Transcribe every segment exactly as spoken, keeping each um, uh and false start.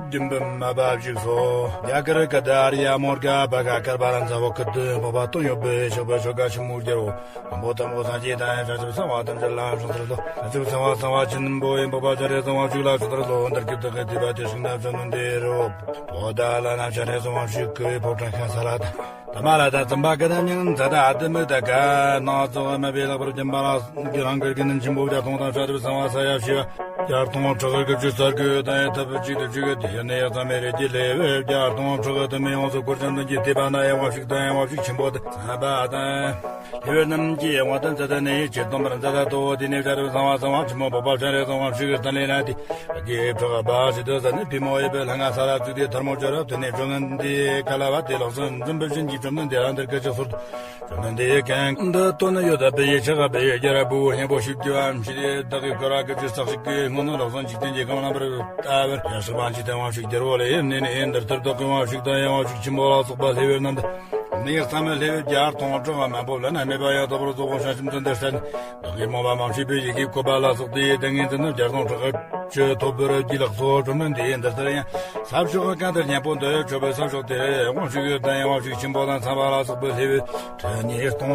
སྦྱིན་པ་མ་པ་བཞུགས་སོ། རྒྱ་གར་ཀ་ཏ་རི་ཡ་མོར་ག་པ་ག་ཀར་པ་ར་འཛམ་བུ་ཁ་དུ་མོ་པ་སྟོན་ཡོད་པའི་ཞག་པའི་ཆོ་ག་ཆི་མོ་རྒྱལ་བོ། མང་པོ་དང་པོ་སངས་རྒྱས་དང་ཡང་བྱང་ཆུབ་སེམས་དཔའ་དང་འབྲེལ་ལ་སྲོང་ཚར་ལོ། བྱང་ཆུབ་སེམས་དཔའ་གསང་བ་ཆེན་པོ་ཡིན་པ་པ་ཅ་རེ་གསང་བ་ཞིག་ལ་སྲོང་ཚར་ལོ། འདིར་གྱི་བདག་གི་དེ་པ་དེ་ཞིག་ན་བྱོན་ནོ་འདི་རོ། བོ་ད་ལ་ན་ཅ་རེ་གསང་བ་ཞིག་གི་ཕོ་བྲང་ཁང་ས་ལ་དང་། ད་མ་ལ་དང་ཙམ་པ་ཀ་དམ་ཉང་ཛ་དང་ཨ་དི་མི་དང་ག་ནང་ཙོག་མ་བེ་ལག་པར་སྦྱིན་པ་ལ་གི་རང་གི་རྒྱུ་ནི་ཆེན་པོ་བརྒྱ་སྟོང་དང་ཕྲག་དུ་གསང་བ་ས་ཡ་ཤི་བ་བརྒྱ་སྟོང་ཕྲག་གི་ཇུ་ཚར་གི་དང་ཡ་ཐབས་གཅིག་ཏུ་གཅིག་གི་དེ་ནས་ཡ་ཙམ་མེ་རེ་ཀྱི་ལེ་བེ་བརྒྱ་སྟོང་ཕྲག་དུ་མི་ཡོངས་སུ་བསྐོར་ཅན་དུ་གྱི་དེ་པ་ན་ཡ་བ་ཞིག་དང་ཡ་བ་ཞིག་ཆེན་པོ་དང་ཙམ་པ་དང་། ལྷེ་བེ་རྣམས་ཀྱི་ཡ་བ་དང་ཛ་དང་ནས་ཡ་ཆེ་སྟོང་པར་ཛ་དང་དོ་དེ་ནས་བྱ་རུ་གསང་བ་གསང་བ་ཆེན་མོ་བབ་པ་ཤ་རེ་གསང་བ་ཞིག་གི་ལྟ་ལེ་ན་དེ། དགེ་ཕྲག་པ་ཞིག་ཏུ་ཟ་ནི་བི་མོ་ཡེ་བེ་ལྷ་ང་ས་ལ་བཙུགས་ཏེ་ཐར་མོ་ཅོ་ར་དེ་ནས་བྱོན་ནི་འདི་ཀ་ལ་བ་དེ་ལོག་སོན་འཛིན་པའི་བཞིན་གྱི་བྱོན་ནི་འདི་རང་འདིར་སྐད་ཅིག་སོར་དུ་བྱོན་ནི་འདི་གང་འདི་སྟོན་ནི་ཡོད་ད་བེ་ཡེ་ཆ་ག་བེ་ཡེ་རྒྱ་ར་བུ་ཧེ་བོ་ཞིག་རྒྱུ་བ་མཆི་དེ་བདག་གི་ཀ་ར་སྐད་ཅིག་ས་ཞིག་གི་སྔོན་ནི་ལོག་སོན་འཇིག་རྟེན་གྱི་ཁམས་རྣམ་པར་ལྟ་བར་ཡ་ཤི་བ་འཇིག་རྟེན་དབང་ཕྱུག་རྒྱལ་བོ་ལ་ཡེ་ནི་ནི་ཡེ་འདིར་ཐར་བདག་གི་དབང་ཕྱུག་དང་ཡེ་དབང་ཕྱུག་ཆེན་པོ་ལ་སོགས་པ་ལྷེ་བེ་རྣམས་དང་། མིག་ཙམ་ལྷེ་བེ་བརྒྱ་སྟོང་ཕྲག་མང་པོ་ལ་ན་མེད་པ་ཡང་དག་པར་རྫོགས་པའི་བྱང་སེམས་དོན་དེར་གསལ་ནས། བདག་གིས་རྨོངས་པ་མ་མཆིས་པའི་ཡི་གེ་བཀོད་པ་ལ་སོགས་ཏེ་ཏིང་ངེ་འཛིན་ནི་བརྒྱ་སྟོང་ཕྲག་གཅིག་ཐོབ་པར་བགྱི་ལགས་སོ། བཅོམ་ལྡན་འདས་འདི་ལྟར་ཡང་ས་ཕྱོགས་གང་དུ་སྙན་པོ་འདི་ཆོས་པའི་ས་ཕྱོགས་དེར་དབང་ཕྱུག་ཡོད་དང་ཡང་དབང་ཕྱུག་ཆེན་པོ་དང་ཚངས་པ་ལ་སོགས་པའི་ལྷེ་བེ་ཁྲི་ཉིས་སྟོང་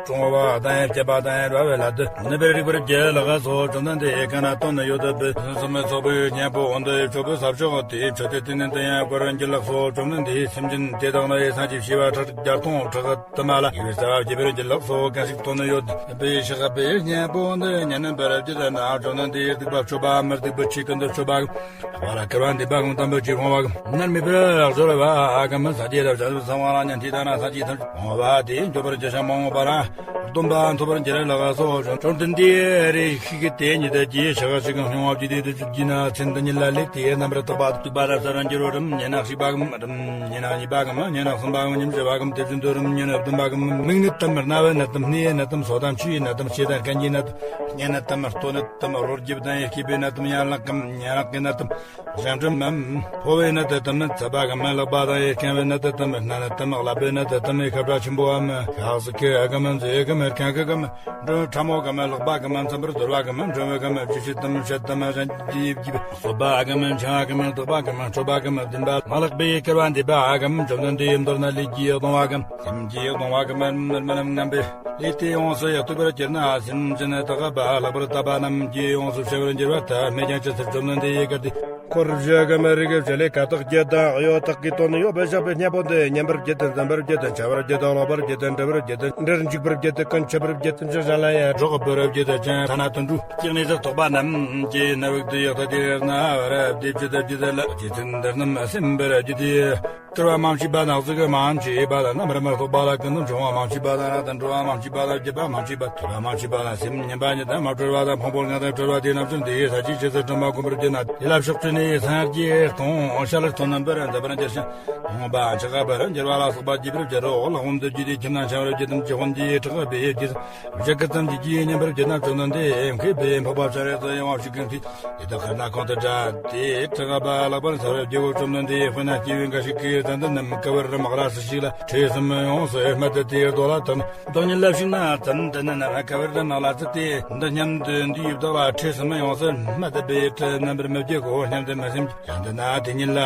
དྲུང་པ་དང་ཡང་བརྒྱ་པ་དང་ཡང་ར་བའི་ལ་དུ་ནི་པར་རིག་པར་བགྱི་ལགས་སོ། བཅོམ་ལྡན་འདས་གང་ན་སྟོན་ནི་ཡོད་དུ་བུ་སུམ་མེ་ཚོགས་པའི་སྙན་པོ་འོན་ཏེ་ཆོས་པའི་ས་ཕྱོགས་དེའི་ཆོས་དེ་དེ་ནི་དེ་ཡང་བཀོད་པར་བགྱི་ལགས་སོ། བཅོམ་ལྡན་འདས་སེམས་ཅན་དེ་དག་ལ་ཡི་སངས་རྒྱས་ཤེས་པ་ཕྲག་བརྒྱ་སྟོང་ཕྲག་དུ་མ་ལ་ཡི་རྩ་བ་བགྱི་བར་བགྱི་ལགས་སོ། གང་ཞིག་སྟོན་ནི་ཡོད་པའི་ཞག་པའི་སྙན་པོ་འདི་ཉན་པར་བགྱི་ན་བཅོམ་ལྡན་འདས་སྡིག་པ་སྤྱོད་པ་མི་སྡིག་པ་ཆོས་ཀུན་ཏུ་སྤྱོད་པ་གམ། ལ་ཁར་བ་འདི་པ་གམ་དམ་པའི་ཆོས་སྤོང་བ་གམ། མནར་མེད་པར་གསོལ་བ་གམ། སངས་རྒྱས་དང་བྱང་སེམས་གསང་བ་ལ་ཉན་ཐོས་དང་ན་སངས་རྒྱས་ཐམས་ཅད་སྤོང་བ་དེ་འགྱོད་པར་བྱ་ཞིང་མ་འོངས་པ་ར། སྡོམ་པ་ཐོབ་པར་འགྱུར་ལགས་སོ། བཅོམ་ལྡན་འདས་རེ་ཞིག་གི་དེ་ཉིད་དུ་རྒྱས་ཤ་ཤིག་གང་སྙུང་བ་བགྱིས་ཏེ་དུས་ཚོད་བགྱིས་ན་ཚེ་འདི་ཉིད་ལ་ལས་དེ་རྣམ་པར་དག་པ་ཐུབ་པ་ར་ས་ར་འགྱུར་བ་རམ་ཉེ་ན་ཞིག་པ་གམ་རམ་ཉེ་ན་གཉིས་པ་གམ་ཉེ་ན་གསུམ་པ་གམ་ཉིམ་བཞི་པ་གམ་དེ་བཞིན་དུ་རམ་ཉེ་ན་བདུན་པ་གམ་མིག་ནད་དམ་རྣ་བའི་ནད་དམ་སྣའི་ནད་དམ་སོ་དང་མཆུའི་ནད་དམ་ལྕེ་དང་རྐན་གྱི་ནད་དམ་སྙན་ནད་དམ་ལྟོ་ནད་དམ་རོ་རྒྱུབ་དང་ཡེ་སྐྱེས་པའི་ནད་དམ་ཡན་ལག་གམ་ཡན་ལག་གི་ནད་དམ། གཞན་འགྲོ་མམ། ཕོ་བའི་ནད་དུ་དམ་ནི་ཚད་པ་གམ་ལག་པ་དང་ཡེ་རྐན་པའི་ནད་དུ་དམ་སྣ་ནད་དམ་ལག་པའི་ནད་དུ་དམ་ཡེ་ཁབ་བྲ་ཆེན་པོའམ་ཤག་སི་ཁེ་གམ་མཛེ་གམ་རྐང་ཁེ་གམ་འགྲོ་ཕྲ་མོ་གམ་ལག་པ་གམ་འཚམ་པར་དོར་བ་གམ་འགྲོ་བའི་གམ་ཇི་ཤི་དམ་ཤད་དམ་གཞན་གྱི་གསོད་པ་གམ་འཆང་བ་གམ་བཏགས་པ་གམ་འཕྲོག་པ་གམ་བདུན་པ་མ་ལག་པའི་ཁེར་བ་འདེབས་པ་གམ་བཅོམ་ལྡན་འདས་མདོར་ན་ལས་ཀྱིས་གཏོང་བ་གམ་སེམས་ཀྱིས་གཏོང་བ་གམ་མར་མེ་ལམ་ངན་པའི། ལས་དེ་ཡོངས་སུ་ཡང་ཐུབ་པར་གྱུར་ན་སེམས་ཅན་དག་པ་ལྷག་པར་དག་པ་རྣམས་ཀྱིས་ཡོངས་སུ་ཤེས་པར་འགྱུར་བ་ཐ་སྙད་ཀྱང་ཅི་ཟེར། བཅོམ་ལྡན་འདས་ཡི་གེ་འདི་འཁོར་བཞི་གམ་རིགས་བཞི་ལས་ཀ་དག་བརྒྱད་དང་གཡོ་དག་གིས་སྟོན་ཡོད་པའི་ཞགས་པའི་སྙན་པོ་འདི་ཉན་པར་བགྱིད་དང་འཛིན་པར་བགྱིད་དང་འཆའ་བར་བགྱིད་དང་ཀློག་པར་བགྱིད་དང་འདྲི་བར་བགྱིད་དང་འདྲིར་འཇུག་པར་བགྱིད་དང་ཀུན་ཁྱབ་པར་བགྱིད་དང་ཅི་ཞིག་ལ་ཡང་སྒྲོག་པར་བགྱིད་དང་ཅང་ཐ་ན་དུད་འགྲོ་སྐྱེ་གནས་སུ་གཏོགས་པ་རྣམས་ཀྱི་ནད་དབུགས་དུ་ཡག་ཐ་དེ་ན་བར་བདེ་བགྱིད་དང་བགྱིད་དང་ལ་བགྱིད་དང་འདི་རྣམས་སེམས་པར་བགྱིད་དེ། སྟེར་བ་མ་མཆིས་པ་དང་གཟུགས་མ་མཆིས་པ་དང་རྣམ་པར་མི་རྟོག་པ་དང་ཀུན་ཏུ་འབྱུང་བ་མ་མཆིས་པ་དང་རང་དང་འགྲོ་བ་མ་མཆིས་པ་དང་བརྒྱུད་པ་མ་མཆིས་པ་ཐོས་པ་མ་མཆིས་པ་དང་སེམས་ཉན་པ་ཉིད་དང་མ་གྲོལ་བ་དང་ཕུང་པོ་ལྔ་དང་གྲོལ་བ་དེ་རྣམས་ཀྱང་དེའི་ས་བཅུའི་ཆོས་སུ་གྲངས་མ་བསྒོམ་པར་བགྱིད་ན་དེ་ལ་ཕྱོགས་བཅུ་ནས་སངས་རྒྱས་སྟོང་ཤར་ལ་སྟོན་རྣམ་པར་འཛིན་པར་འགྱུར་ཞིང་མཐོང་བ་འཆི་ཁ་བར་འགྱུར་བ་ལ་སོགས་པ་བགྱིད་པར་འགྱུར་རོ། ལྷག་པར་དུ་བགྱིས་ཏེ་ཁྱིམ་ན་འཆི་བར་བགྱིད་དམ་ཅི་ཧོན་གྱིས་ཁྲག་སྦས་བགྱིད། བཞག་གི་ཙམ་གྱིས་ཀྱིས་ཉན་པར་བགྱིད་ན་བཅོམ་ལྡན་འདས་མཁས་པའི་འཕགས་པ་སྤྱན་རས་གཟིགས་ཡང་དབང་ཕྱུག་གིས་འདི་དག་ཁར་ན་གོང་དུ་བསྒྲགས་ཏེ་ཁྲག་པ་ལག་པར་འཚལ་བར་བགྱིའོ། བཅོམ་ལྡན་འདས་དཔེར་ན་སྐྱེས་བུ་འགའ་ཞིག་གིས་ཙན་དན་ནམ་ཀ་བུར་རམ་ཨ་ར་སི་ཞིག་ལ་ཁྲི་གསུམ་ཡོངས་སུ་སྨད་དེ་དེའི་རྡོ་ལ་བཏགས་ནས་བདག་ཉིད་ལ་ཕྱིན་ན་ཙན་དན་ནམ་ཀ་བུར་རམ་ཨ་ར་སི་དེ་འདི་སྙམ་དུ་འདི་ཡི་བདག་ལ་ཁྲི་གསུམ་ཡོངས་སུ་སྨད་དེ་སྦས་ཏེ་རྣམ་པར་མི་བགྱིའོ་སྙམ་དུ་མི་སེམས་ཀྱང་འདི་ན་དེ་ཉིད་ལ།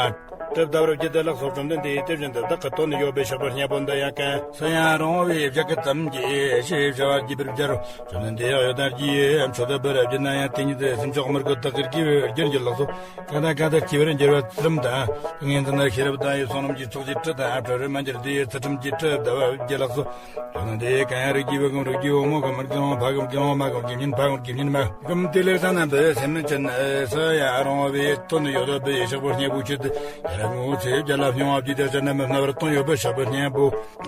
གྲིབ་ལྟ་བུར་བགྱིད་དེ་ལགས་སོ། བཅོམ་ལྡན་འདས་དེ་བཞིན་དུ་བདག་གིས་སྟོན་ཡོད་པའི་ཞགས་པའི་སྙན་པོ་འདི་ཡང་གང་སུ་ཡང་རུང་བའི་བཞག་གི་ཙམ་གྱིས་ཞེས་བྱ་བ་བགྱིད་པར་བྱ་རུང་། བཅོམ་ལྡན་འདས་ཡང་ཡོད་དང་བགྱིས་མཆོད་པར་བགྱིད་ན་ཡང་དེ་ཉིད་དུ་སེམས་མཆོག་མར་གོ་བདག་གིར་བགྱིད་པར་འགྱུར་ལགས་སོ། གང་དང་གང་དུ་སྐྱེ་བར་འགྱུར་བ་ཙམ་དང་། ཏིང་ངེ་འཛིན་ནི་ཤེས་རབ་དང་ཡི་བསོད་ནམས་ཀྱི་ཚོགས་ཀྱིས་གྲིབ་དང་བྲལ་བར་མ་གྱུར་ཏེ་ཚུལ་ཁྲིམས་ཀྱིས་གྲིབ་ལྟ་བུར་བགྱིད་ལགས་སོ། བཅོམ་ལྡན་འདས་གང་ཡང་རིགས་ཀྱི་བུ་གམ་རིགས་ཀྱི་བུ་མོ་གམ་རིགས་ཀྱི་བུ་མོ་མ་གམ་རིགས་ཀྱི་མིན་ཕ་གམ་རིགས་ཀྱི་མིན་མ་གམ་དེ་ལས་ས་རྣམས་པའི་སེམས་ཅན་སུ་ཡང་རུང་བའི་དོན་ཡོད་པའི་ཞགས་པའི་སྙན་པོ་ཆེ་དེ་ཡར་ངོ་ཚེ་བརྒྱ་ལ་སྙུང་བ་བགྱིད་དེ་ས་རྣམས་སྨད་པར་སྟོན་ཡོད་པའི་ཞགས་པའི་སྙན་པོ་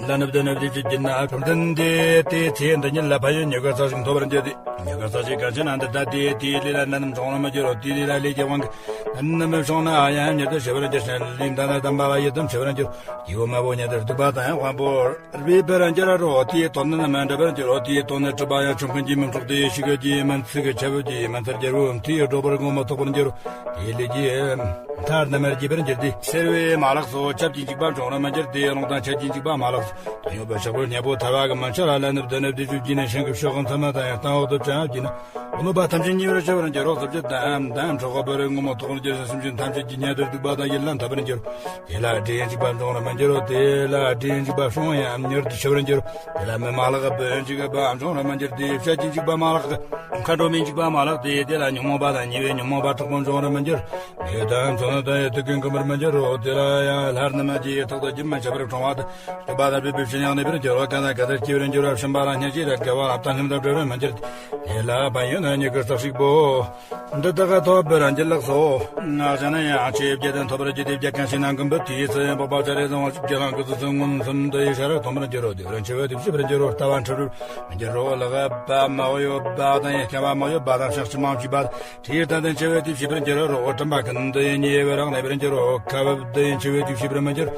ལ་ནུབ་ཏུ་ནུབ་ཏུ་ཅི་བགྱིད་ན། བཅོམ་ལྡན་འདས་དེའི་ཚེ་འདི་ཉིད་ལ་ཕན་ཡོན་ཉེར་དགུ་རྩ་གཅིག་ཐོབ་པར་འགྱུར་ཏེ། ཉེར་དགུ་རྩ་གཅིག་གང་ཕྱིར་ན་འདི་ལྟ་སྟེ། དེའི་ལས་ལ་ནད་རྣམས་བྱུང་རུང་མི་འགྱུར་རོ། དེའི་ལས་ལ་ལས་ཀྱི་དབང་གིས་ནད་རྣམས་བྱུང་ན་ཡང་མྱུར་དུ་ཞི་བར་འགྱུར་ཞིང་། ལུས་འདར་ན་དམ་པ་ལ་ཡི་དམ་ཞི་བར་འགྱུར། སྐྱེ་བོ་དམར་པོ་ཉིད་དུ་སྡུག་པ་དང་དབང་པོ་རུས་པར་འགྱུར་རོ། དེའི་དོན་ནི་རྣམས་འགྲུབ་པར་འགྱུར་རོ། དེའི་དོན་ནི་གྲིབ་པ་ཡང་ཆོམ་རྐུན་གྱིས་མི་འཕྲོག་སྟེ། ཤི་རྒོད་ཀྱིས་མི་ཚིག །ཆབ་བུ་གིས་མི་འཚེར་འགྱུར་རོ། དེའི་སྒྲོ་བོར་ངོ་མི་ཐོགས་པར་འགྱུར་རོ། དེའི་ལས་ཀྱི་མཐའ་རྣམ་པར་རྒྱས་པར་འགྱུར་ཏེ། སེར་བའི་མ་ལགས་སོ། ཆབ་ཀྱི་འཇིགས་པ་འབྱུང་བར་མི་འགྱུར་ཏེ། རླུང་དང་ཆར་གྱི་འཇིགས་པ་མ་ལགས་སོ། དོན་ཡོད་པའི་ཕྱག་པོ་སྙིང་པོ་ཐལ་བ་གི་མི་འཆར་བ་ལ་ནུབ་ཏུ་ནུབ་སྟེ་བཅུད་ཀྱིས་ནི་ཤིང་གི་ཕྱོགས་ཀུན་ཚང་མ་དང་ཡང་སྟེང་འོག་ཏུ་བྲན་གྱིས་ནི། འོ་མ་པ་ཐམས་ཅད་ཉེ་བར་འཆི་བར་འགྱུར་རོ། གཟི་བརྗིད་དང་དང་ཁྲག་གི་བུ་རིགས་ངོ་མ་ཐོག་འགྱུར་ཟེར། སེམས་ཅན་ཐམས་ཅད་ཀྱི་ཉེ་དུ་སྡིག་པ་དང་ཡིད་ལ་འཐབ་པར་འགྱུར་རོ། དེ་ལ་དྲི་ཡི་འཇིགས་པ་འབྱུང་བར་མི་འགྱུར་རོ། དེ་ལ་དྲི་ཡི་འཇིགས་པ་བྱུང་ཡང་མྱུར་དུ་ཞི་བར་འགྱུར་རོ། དེ་ལ་མི་མ་ལགས་པའི་འཇིགས་པ་འབྱུང་བར་མི་འགྱུར་ཏེ། བཤལ་གྱི་འཇིགས་པ་མ་ལགས་ཀྱི། མཁའ་འགྲོ་མའི་འཇིགས་པ་མ་ལགས་ཏེ། དེ་ལ་ཉོན་མོངས་པ་དང་ཉེ་བའི་ཉོན་མོངས་པ་དྲག་པོ་འབྱུང་བར་མི་འགྱུར། ལས་དང་མཚོན་དང་ཡུལ་དུ་ཀུན་འཁོར་བར་མི་འགྱུར་རོ། དེ་ལ་ཡང་སླར་ནི་མ་སྐྱེས་ཐོག་ཏུ་རྒྱུན་མི་འཆད་པར་འཁྲུངས་པ་དང་། སྐྱོབ་པ་དང་སྤྲུལ་པའི་བྱིན་ཡང་ནུས་པར་འགྱུར་རོ། གང་དང་གང་ལྟར་སྐྱེ་བར་འགྱུར་རོ། བྱིན་པ་ལ་སྙེད་ཅིག་རེ་དགེ་བ་ལ་བཏང་སྙོམས་དང་བྲལ་བར་མི་འགྱུར། དེ་ལ་བལ་ཡུལ་ན་མྱུ་གུ་སྟག་ཞིག་པོ། འདི་དག་ག་ཐོབ་པར་འགྱུར་ལགས་སོ། ང་བྱ་ན་ཡང་ཆོས་བརྒྱད་ལྡན་ཐོབ་པར་འགྱུར་ཏེ། བརྒྱ་གང་ཞིག་ན་མགོན་པོ་དེའི་ཚེ་ཡང་འཕགས་པ་སྤྱན་རས་གཟིགས་དབང་ཕྱུག་རྒྱ་གང་གི་གཟུགས་སུ་མངོན་སུམ་དུ་ཡི་ཤར་ཐོན་པར་འགྱུར་རོ། དེ་བར་འཆི་བས་དེ་ཤེས་པར་འགྱུར་རོ། ལྟ་བ་འཁྲུལ་པར་མི་འགྱུར་རོ། ལག་པ་མ་གཡོགས་པ་དང་ཡང་རྐྱང་པ་མ་གཡོགས་པ་དང་ཕྱག་ཕྱི་མ་ཕྱིས་པ་དང་། དེའི་སྟེང་དུ་འཆི་བས་དེ་ཤེས་པར་འགྱུར་རོ། དྲན་པ་ཀུན་ཏུ་ཉེ་བར་གནས་པར་འགྱུར་རོ། ཁ་བབ་ཏུ་འཆི་བས་དེ་ཤེས་པར་མི་འགྱུར།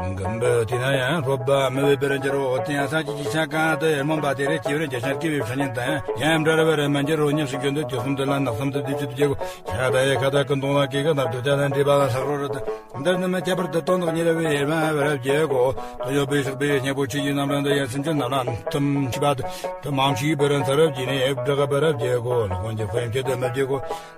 མགོན་པོ་དེ་ན་ཡང་སློབ་པ་མི་འོས་པར་འགྱུར་རོ། དེ་ཡང་སངས་རྒྱས་ཀྱི་ཞིང་གང་དུ་སྨོན་པ་དེ་རེ་སྐྱེ་བར་འགྱུར་ཞིང་། སྐྱེ་བའི་སྲོག་ཉིད་དང་ཡང་བྲལ་བར་མི་འགྱུར་རོ། ཉམས་སུ་འགྱུར་དུས་དུས་གསུམ་དུ་ལ་ནགས་གསུམ་དུ་བདེ་སྐྱིད་དུ་སྐྱེ་དགོས། ཁ་དང་ཡལ་ག་དང་ཀུན་སྟོང་དང་སྐེ་རགས་དང་དྲེལ་ཆ་དང་འགྲེལ་པ་དང་ལྷག་རོ་རི་དང་། འདིར་ནི་མི་ཁྱབ་པར་དུ་དོན་དག་ཉེ་ར་བའི་ཡེ་མ་བར་བརྒྱད་གོ། དོན་ཡོད་པའི་ཕྱག་པའི་སྙིང་པོ་ཆོས་ཀྱི་རྣམ་གྲངས་འདི་ཡང་སེམས་ཅན་རྣམས་ལ་ཐུམ་ཆི་བ་དུ་མང་ཆུའི་བུ་རན་ཚ་རབ་ཀྱི་ནི་ཨེབ་བྲག་བུ་རབ་རྒྱལ་གོ། ལོག་གོན་གྱི་དཔེ་མཁས་དུ་མི་བརྒྱད་གོ།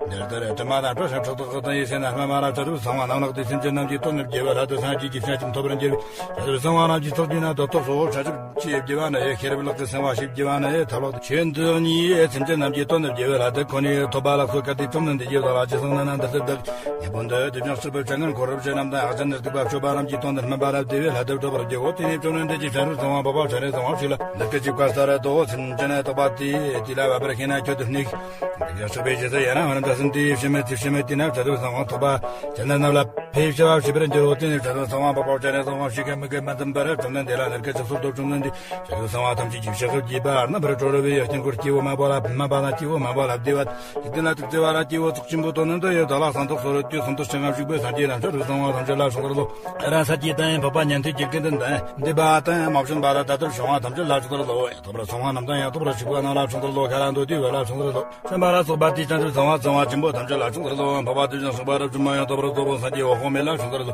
འདིར་ལྟར་དྲི་མ་དང་སྤྲོ་ཞིང་ཕྲག་དོག་དང་ཡེ་ཤེས་ན་སྨན་མ་རབ་ཚ་རུ་ཚང་བ་རྣམས་ལགས་ཏེ། སེམས་ཅན་རྣམས་ཀྱི་དོན་ནི་བརྒྱད་པ་ལྷ་དང་སངས་རྒྱས་ཀྱི་སྤྱན་ཆུང་ཐོབ་པར་འགྱུར་བའི་ཚ་རུ་ཚང་བ་རྣམས་ཀྱི་ཚོགས་ཀྱི་ན་དོ་ཐོག་སོ་ཕྲ་ཕྱུག་ཅེས་བགྱི་བ་ན་ཡི་ཤེས་རབ་ལག་གི་སེམས་དཔའ་ཞེས་བགྱི་བ་ན་ཡི་ཐབས་ལག་ཆོས་འདི་ཉིད་སེམས་ཅན་རྣམས་ཀྱི་དོན་དུ་བགྱི་བའི་ལྷ་དེ་ཁོ་ནས་ཐོབ་པ་ལགས་སོ། གལ་ཏེ་བཅོམ་ལྡན་འདས་ཀྱིས་བདག་ལ་ཅི་གསུངས་ན་ན་འདི་ལྟར་བདག་ཉེ་དུས་འདི་དུས་ཀྱང་སྲིད་པའི་སྤྱན་སྔར་འཁོར་བའི་རྣམས་དང་ཨ་ཅན་ནི་སྡིག་པ་སྤྱོད་པ་རྣམས་ཀྱི་དོན་དུ་སྨན་པ་རབ་བདེ་བའི་ལྷ་དེ་བསྒྲུབ་པར་བགྱིའོ། དེ་ནས་བཅོམ་ལྡན་འདས་ཀྱིས་སྤྱན་རས་གཟིགས་དབང་འཕགས་པ་སྤྱན་རས་གཟིགས་དབང་ཕྱུག་ལ་འདི་སྐད་ཅེས་བཀའ་སྩལ་ཏོ། སེམས་ཅན་རྟག་པ་དེ་དེ་ལ་བབ་པར་ཤེས་ན་ཁྱོད་དུ་གནས། འདི་ཡང་སྲིད་པའི་རྗེས་སུ་ཡང་ན་མ་རྣམས་དང་སེམས་དེའི་ཕྱི་མའི་དེ་ཕྱི་མའི་དེ་ན་སྤྱན་རས་གཟིགས་དབང་ཐོབ་པ་ཅན་རྣམས་ལ། ཕེབས་ཤ་བ་ཞེས་པར་འགྱུར་རོ། དེ་ནས་བྱ་དུ་ཚང་བ་འཕགས་པ་སྤྱན་རས་གཟིགས་དབང་ཕྱུག་གིས་མི་དགེ་མི་འཛིན་པར་བཅོམ་ལྡན་འདས་ལ་ལར་སྐད་ཅེས་གསོལ་ཏོ། བཅོམ་ལྡན་འདས་བྱ་དུ་ཚང་བ་ཐམས་ཅད་ཀྱི་ཕྱག་རྒྱས་པ་རྣམ་པར་གྲོལ་བའི་ཡ་སྐྱེ་འཁོར་སྐྱེ་བོ་མ་པོ་ལ་མ་པ་ན་སྐྱེ་བོ་མ་པོ་ལ་བདེ་བ་ཡིད་བརྟན་ལ་ཐུགས་བརྩེ་བ་ལ་སྐྱེ་བོ་ཚོགས་ཆེན་པོ་དོན་ནི་འདི་ཡོད་དག་ལ་གསང་ཐོག་སོ་རུ་དུས་གསུམ་དུ་ཞིང་ཁམས་བཞུགས་པའི་སངས་རྒྱས་རྣམས་བྱ་དུ་ཚང་བ་ཐམས་ཅད་ལ་བྱུང་ཚར་ལོ། རང་སངས་རྒྱས་དང་འཕགས་པ་ཉན་ཐོས་ཀྱི་དགེ་འདུན་དང་འདས་པ་དང་མ་བྱོན་པ་ལ་ད་ལྟར་བྱུང་བ་ཐམས་ཅད་ལ་བྱུང་ཚར་ལོ། ཐོབ་པར་ཚང་བ་རྣམས་དང་ཡང་ཐོབ་པར་ཞུགས་པ་རྣམས་ལ་བྱུང་ཚར་ལོ། ཁ་ར་འདོད་དུས་བ་ལ་བྱུང་ཚར་ལོ། བྱམས་པ་ལ་སོགས་པ་དེས་ཀྱང་དུ་ཚང་བ་ཚང་བ་ཆེན་པོ་ཐམས་ཅད་ལ་བྱུང་ཚར་ལོ། འཕགས་པ་དེ་ཀྱང་སོགས་པ་རབ་བྱུང་མ་ཡང་ཐོབ་པར་རྫོགས་པའི་སངས་རྒྱས་འོད་དཔག་མེད་ལ་བྱུང་ཚར་ལོ།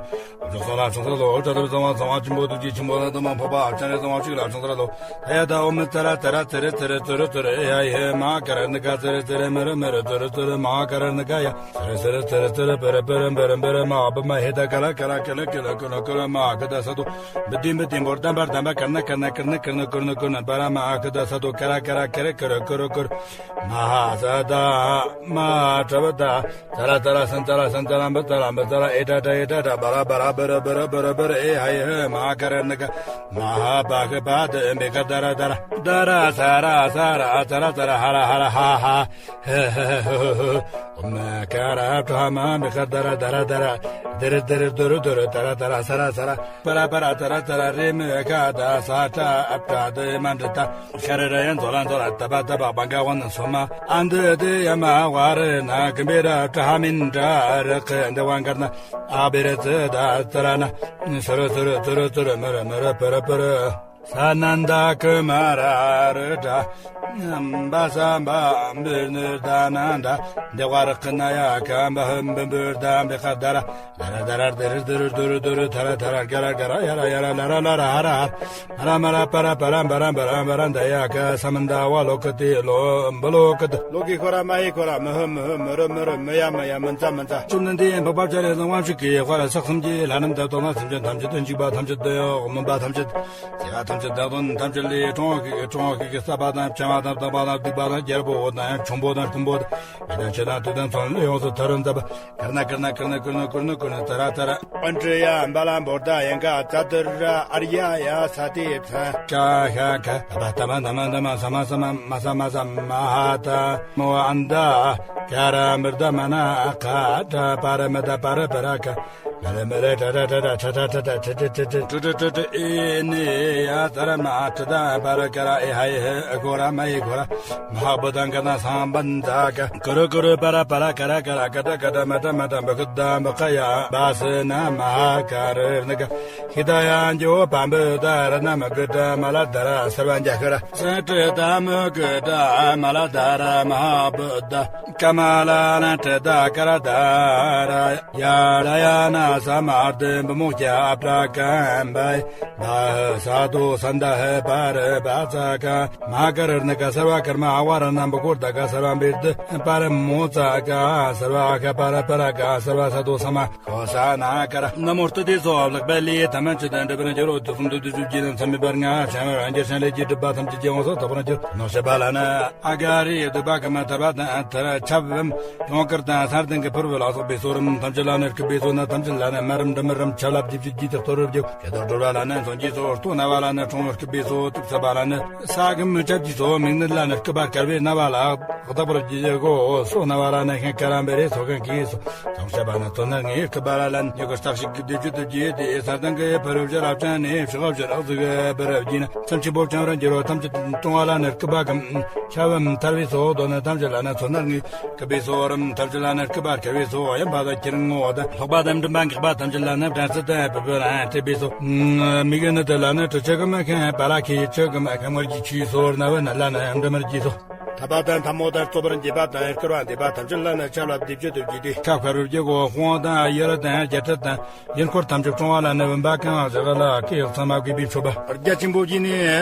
འཇོག་སོགས་ལ་བྱུང་ཚར་ལོ། བྱ་དུར་ཚང་བ་ཚང་བ་ཆེན་པོ་ཐུགས་རྗེ་ཆེན་པོ་ལ་དུ་མ་འཕགས་པ་སྤྱན་རས་གཟིགས་དབང་ཕྱུག་ལ་བྱུང་ཚར་ལོ། ཧ་ཡ་ད་ཨོ་མི་ཙ་ར་ཙ་ར་ཙེ་རེ་ཙེ་རེ་ཙོ་རུ་ཙོ་རུ་ཧེ་ཡ་ཧེ་མ་ཀ་ར་ནི་ཀ་ཙེ་རེ་ཙེ་རེ་མི་རུ་མི་རུ་ཙོ་རུ་ཙོ་རུ་མ་ཀ་ར་ནི་ཀ་ཡ་ཙེ་རེ་ཙེ་རེ་ཙེ་རེ་ཙེ་རེ་པི་རི་པི་རི་འབི་རི་འབི་རི་མ་བ་མ་ཧེ་ད་ཀ་ར་ཀ་ར་ཀ་ལ་ཀ་ལ་ཀུ་ལ་ཀུ་ལ་མ་ཀ་ད་ས་དོ། འབི་དི་འབི་དི་འབོར་དམ་པར་དམ་པ་ཀར་ན་ཀར་ན་ཀར་ན་ཀུར་ན་ཀུར་ན་ཀུར་ན་པ་ར་མ་ཨ་ཁུ་ད་ས་དོ་ཀ་ར་ཀ་ར་ཀ་ར་ཀུ་ར་ཀུ་ར་ཀུར། མ་ཧ་ས་ད་མ་ཧ་ཏྲ་བ་ད་ཙ་ར་ཙ་ར་སན་ཙ་ར་སན་ཙ་ར་འབི་ཙ་ར་འབི་ཙ་ར་ཨེ་ཏྲ་ཏྲ་ཨེ་ཏྲ་ཏྲ་བ་ར་བ་ར་བི་ར་བི་ར་བི་ར་བི་ར་ཨེ་ཧ་ཡེ་ཧེ་མ་ཧ་ཀ་ར་ནི་ཀ་མ་ཧ་པ་ཧ་པ་ད་འབི་ཀ་ད་ར་ད་ར་ད་ར་ས་ར་ས་ར་ཙ་ར་ཙ་ར་ཧ་ར་ཧ་ར་ཧ་ཧ་ཧེ་ཧེ་ཧེ་ཧེ་ཧེ། ཨོ་མ་ཀ་ར་ཏྲ་མ་འབི་ཀ་ད་ར་ད་ར་ད་ར་དི་རི་དི་རི་དུ་རུ་དུ་རུ་ད་ར་ད་ར་ས་ར་ས་ར། པ་ར་པ་ར་ཙ་ར་ཙ་ར་རེ་མི་ཀ་ད་ས་ཏྲ་ཨ་ཏྲ་དི་མ་འདྲི་ད། ཤ་ར་ར་ཡ་མཛོ་ལ་མཛོ་ལ་ད་པ་ད་པ་བ་ག་བ་ན་སོ་མ་ཨ་འདི་དི་ཡ་མ་བ་རི་ན་ཀི་འབི་ར་ཏྲ་ཧ་མིན་ཏྲ་རི་ཀི་འདི་བ་གར་ན་ཨ་བི་རི་ཙི་ད་ཙ་ར་ན་སུ་རུ་སུ་རུ་ཙུ་རུ་ཙུ་རུ་མི་རུ་མི་རུ་པི་རུ་པི་རུ། ས་ན་འདའ་ཀི་མ་ར་རི་ཏྲ་བ་ས་བ་འབི་ནི་ད་ན་འདའ་འདི་བ་རི་ཀི་ན་ཡ་ཀ་འབ་ཧི་འབི་འབི་ད་འབི་ཀ་ད་ར། ལ་ར་ད་ར་དི་རི་དི་རི་དུ་རུ་དུ་རུ་ཐ་ར་ཐ་ར་ག་ར་ག་ར་ཡ་ར་ཡ་ར་ལ་ར་ལ་ར་ཧ་ར་ཧ་ར་མ་ར་མ་ར་པ་ར་པ་ར་འབ་ར་འབ་ར་འབ་ར་འདའ་ཡ་ག་ས་མ་འདའ་བ་ལོ་ཀི་ཏི་ལོ་འབུ་ལོ་ཀི་ཏི། ལོ་ཀི་ཁོ་ར་མ་ཧི་ཁོ་ར་མི་ཧི་མི་ཧི་མི་རུ་མི་རུ་མི་ཡ་མི་ཡ་མི་ཙ་མི་ཙ། བཅོམ་ལྡན་འདས་འཕགས་པ་སྤྱན་རས་གཟིགས་དབང་ཕྱུག་གིས་ཧ་ར་ཕྱག་གསུམ་གྱི་ལྷ་རྣམས་དང་དུ་ན་སེམས་ཅན་ཐམས་ཅད་དུ་འཇིགས་པ་ཐམས་ཅད་དུ་སྨོན་པ་ཐམས་ཅད་བྱ་བ་ཐམས་ཅད་བདག་དོན་ཐམས་ཅད་ལས་གྲོང་ཁྱེར་གྱི་གྲོང་ཁྱེར་གྱི་ས་པ་དང་བྱ་བ་དང་བདག་པ་དང་སྡིག་པ་དང་རྒྱལ་པོ་དང་ཁྱུང་པོ་དང་ཁྱུང་པོ་དང་མི་དང་ཆོས་དང་དུས་དང་ཚོགས་ལ་ཡོངས་སུ་ཐར་རོ་མཛད་པ། ཀར་ན་ཀར་ན་ཀར་ན་ཀུར་ན་ཀུར་ན་ཀུར་ན་ཙ་ར་ཙ་ར། པཎ་ཌི་ཡ་འབའ་ལ་འབོར་ད་ཡན་ག་ཙ་ཏུ་ར་ཨར་ཡ་ཡ་ས་ཏི་ཚ། ཀ་ཤ་ཁ་ད་པ་ད་མ་ད་མ་ད་མ་ས་མ་ས་མ་མ་ས་མ་ས་མ་ཧ་ད་མོ་ཨན་ད་ཀ་ར་མིར་ད་མ་ན་ཁ་ད་པ་ར་མི་ད་པ་ར་པ་ར་ཀ་མི་ར་མི་ར་ཏྲ་ཏྲ་ཏྲ་ཏྲ་ཏྲ་ཏྲ་ཏྲ་ཏྲ་ཏྲ་ཏྲ་ཏྲ་ཨེ་ནི་ཡ་ཙ་ར་མ་ཏྲ་ད་པ་ར་ཀ་ར་ཨེ་ཧ་ཡེ་ཧེ་ཨེ་གོ་ར་མ་ཡེ་གོ་ར། མ་ཧ་བུ་དང་ཀ་ན་སང་བན་ཛ་ཀ་ཀུ་རུ་ཀུ་རུ་པ་ར་པ་ར་ཀ་ར་ཀ་ར་ཀ་ཏ་ཀ་ཏ་མ་ཏ་མ་ཏ་བ་ཀུ་ད་བ་ཀ་ཡ་བ་སི་ན་མ་ཧ་ཀ་རུ་ནི་ཀ་ ཤི་ད་ཡ་འཇོ་བམ་བུ་ད་ར་ན་མ་གི་ད་མ་ལ་ད་ར་སར་བ་འཇའ་ཤ་ར་སེ་ཏྲི་ད་མུ་གི་ད་མ་ལ་ད་ར་མ་ཧ་བུ་ད་ཀ་མ་ལ་ན་ཏྲི་ད་ཀ་ར་ད་ར་ཡ་ར་ཡ་ན་ས་མ་ཏི་བུ་མོ་ཀྱ་ཨ་པྲ་ཀམ་བ་ཡ། ད་ཧི་ས་དོ་སན་ད་ཧི་པ་རི་བ་ཙ་ཀ་མ་ཀ་རི་ནི་ཀ་སར་བ་ཀར་མ་ཨ་བ་ར་ན་བུ་ཀོར་ད་ཀ་སར་བ་བིར་དི་པ་རི་མོ་ཙ་ཀ་སར་བ་ཨ་ཁ་པ་ར་པ་ར་ཀ་སར་བ་ས་དོ་ས་མ་ཧོ་ས་ན་ཀ་ར་ན་མོ་སྟི་དེ་སོ་ལག་པ་ལི་ཐ་མན་ཆི་དང་འདྲ་བར་འགྱུར་རོ། དུ་སུམ་དུ་དུ་ཅུ་ཀྱི་ནང་ཚ་མི་བར་ང་ཆ་མ་རང་རྒྱལ་ཤན་ལས་ཀྱི་སྒྲུབ་པ་ཐམས་ཅད་ཀྱི་འོང་སོ་ཐོབ་པར་འགྱུར། ནོ་ཤ་བ་ལ་ན་ཨ་ག་རི་དུ་བ་ཀ་མ་ཐར་བ་དང་ཐར་ཆབ་བམ་ཡོང་ཀར་དང་སར་དང་གི་ཕུར་བུ་ལ་སོགས་པའི་སོ་རིམ་ཐམས་ཅད་ལ་ནི་སྐུད་པའི་སོ་ན་ཐམས་ཅད་ལ་ནི་མ་རིམ་འབྲུ་མི་རིམ་ཆབ་ལ་བཅུ་བཅུ་བཅུ་དེ་གཏོར་རུ་བརྒྱབ། ཁྱེད་དོ་སྒྲོལ་བ་ལ་ནི་མཚོན་གྱི་སོ་སྟོ་ན་བ་ལ་ནི་ཁྲོང་བུ་སྐུད་པའི་སོ་དུག་ས་བ་ལ་ནི་ས་གི་མི་ཆབ་ཀྱི་སོ་མིག་ནི་ལ་ནི་སྐུད་པ་དཀར་བའི་ན་བ་ལ་བདག་པར་བགྱི་གོ། སོ་ན་བ་ལ་ནི་ཤན་ཀ་ར་འབེ་རེ་སོ་གན་གྱི་སོ་ཐམས་ཅད་པ་ནི་ཚོ་ན་ངའི་སྐུད་པ་ལ་ལ་ནི་ཉོ་གི་སྟག་ཞིག་གི་བདེ་བཅུ་དུ་བགྱི་དེ་ས་དང་གི་ཕ་རབ་ཞི་རབ་ཅན་ནི་ཕྱི་ཁབ་ཞི་རག་ཟིག་གི་བུ་རབ་བགྱི་ན་མཚམས་ཆེན་པོ་བྱང་ར་འགྱུར་རོ། ཐམས་ཅད་ཀྲུང་བ་ལ་ནི་སྐུད་པ་གམ་ཆབ་བམ་ཐར་བའི་སོ་དོ་ནི་ཐམས་ཅད་ལ་ནི་ཚོ་ན་ངའི་སྐུད་པའི་སོ་རིམ་ཐམས་ཅད་ལ་ནི་སྐུད་པ་དཀར་བའི་སོ་ཡན་པ་དང་ཁྱེར་ངོ་བ་དང་ལྷོག་པ་དང་མགྲིན་པ་འགག་པ་ཐམས་ཅད་ལ་ནི་བྲན་སྲིད་དང་བུ་བུ་རང་ཐེབས་པའི་སོ། མིག་ནི་དེ་ལ་ནི་དྲི་ཆུ་གི་མི་ཁེན་པ་ལ་ཁེ་ཡི་ཆུ་གི་མི་ཁེན་མོར་གྱི་ཆུའི་སོ་ན་བུ་ན་ལ་ནི་འབྲི་མར་གྱི་སོ། ཐ་པ་དང་ཐ་མོ་དང་གཙོ་བར་འགྱེད་པ་དང་སྐུར་བ་འདེབས་པ་ཐམས་ཅད་ལ་ནི་ཆབ་ལ་བདེ་བཅུ་དུ་བགྱིས་ཏེ། ཁ་ཁ་རུ་བགྱི་གོ། དཔུང་དང་ཡུ་རུ་དང་རྒྱ་ཁྲི་དང་ཡུལ་འཁོར་ཐམས་ཅད་ཀྲུང་བ་ལ་ནི་བུམ་པ་གང་བ་ཞག་ལ་ཁེ་ཡག་ཚང་མ་བགྱིས་པའི་མཆོད་པ། རྒྱ་ཆེན་པོ་བགྱིས་ནས་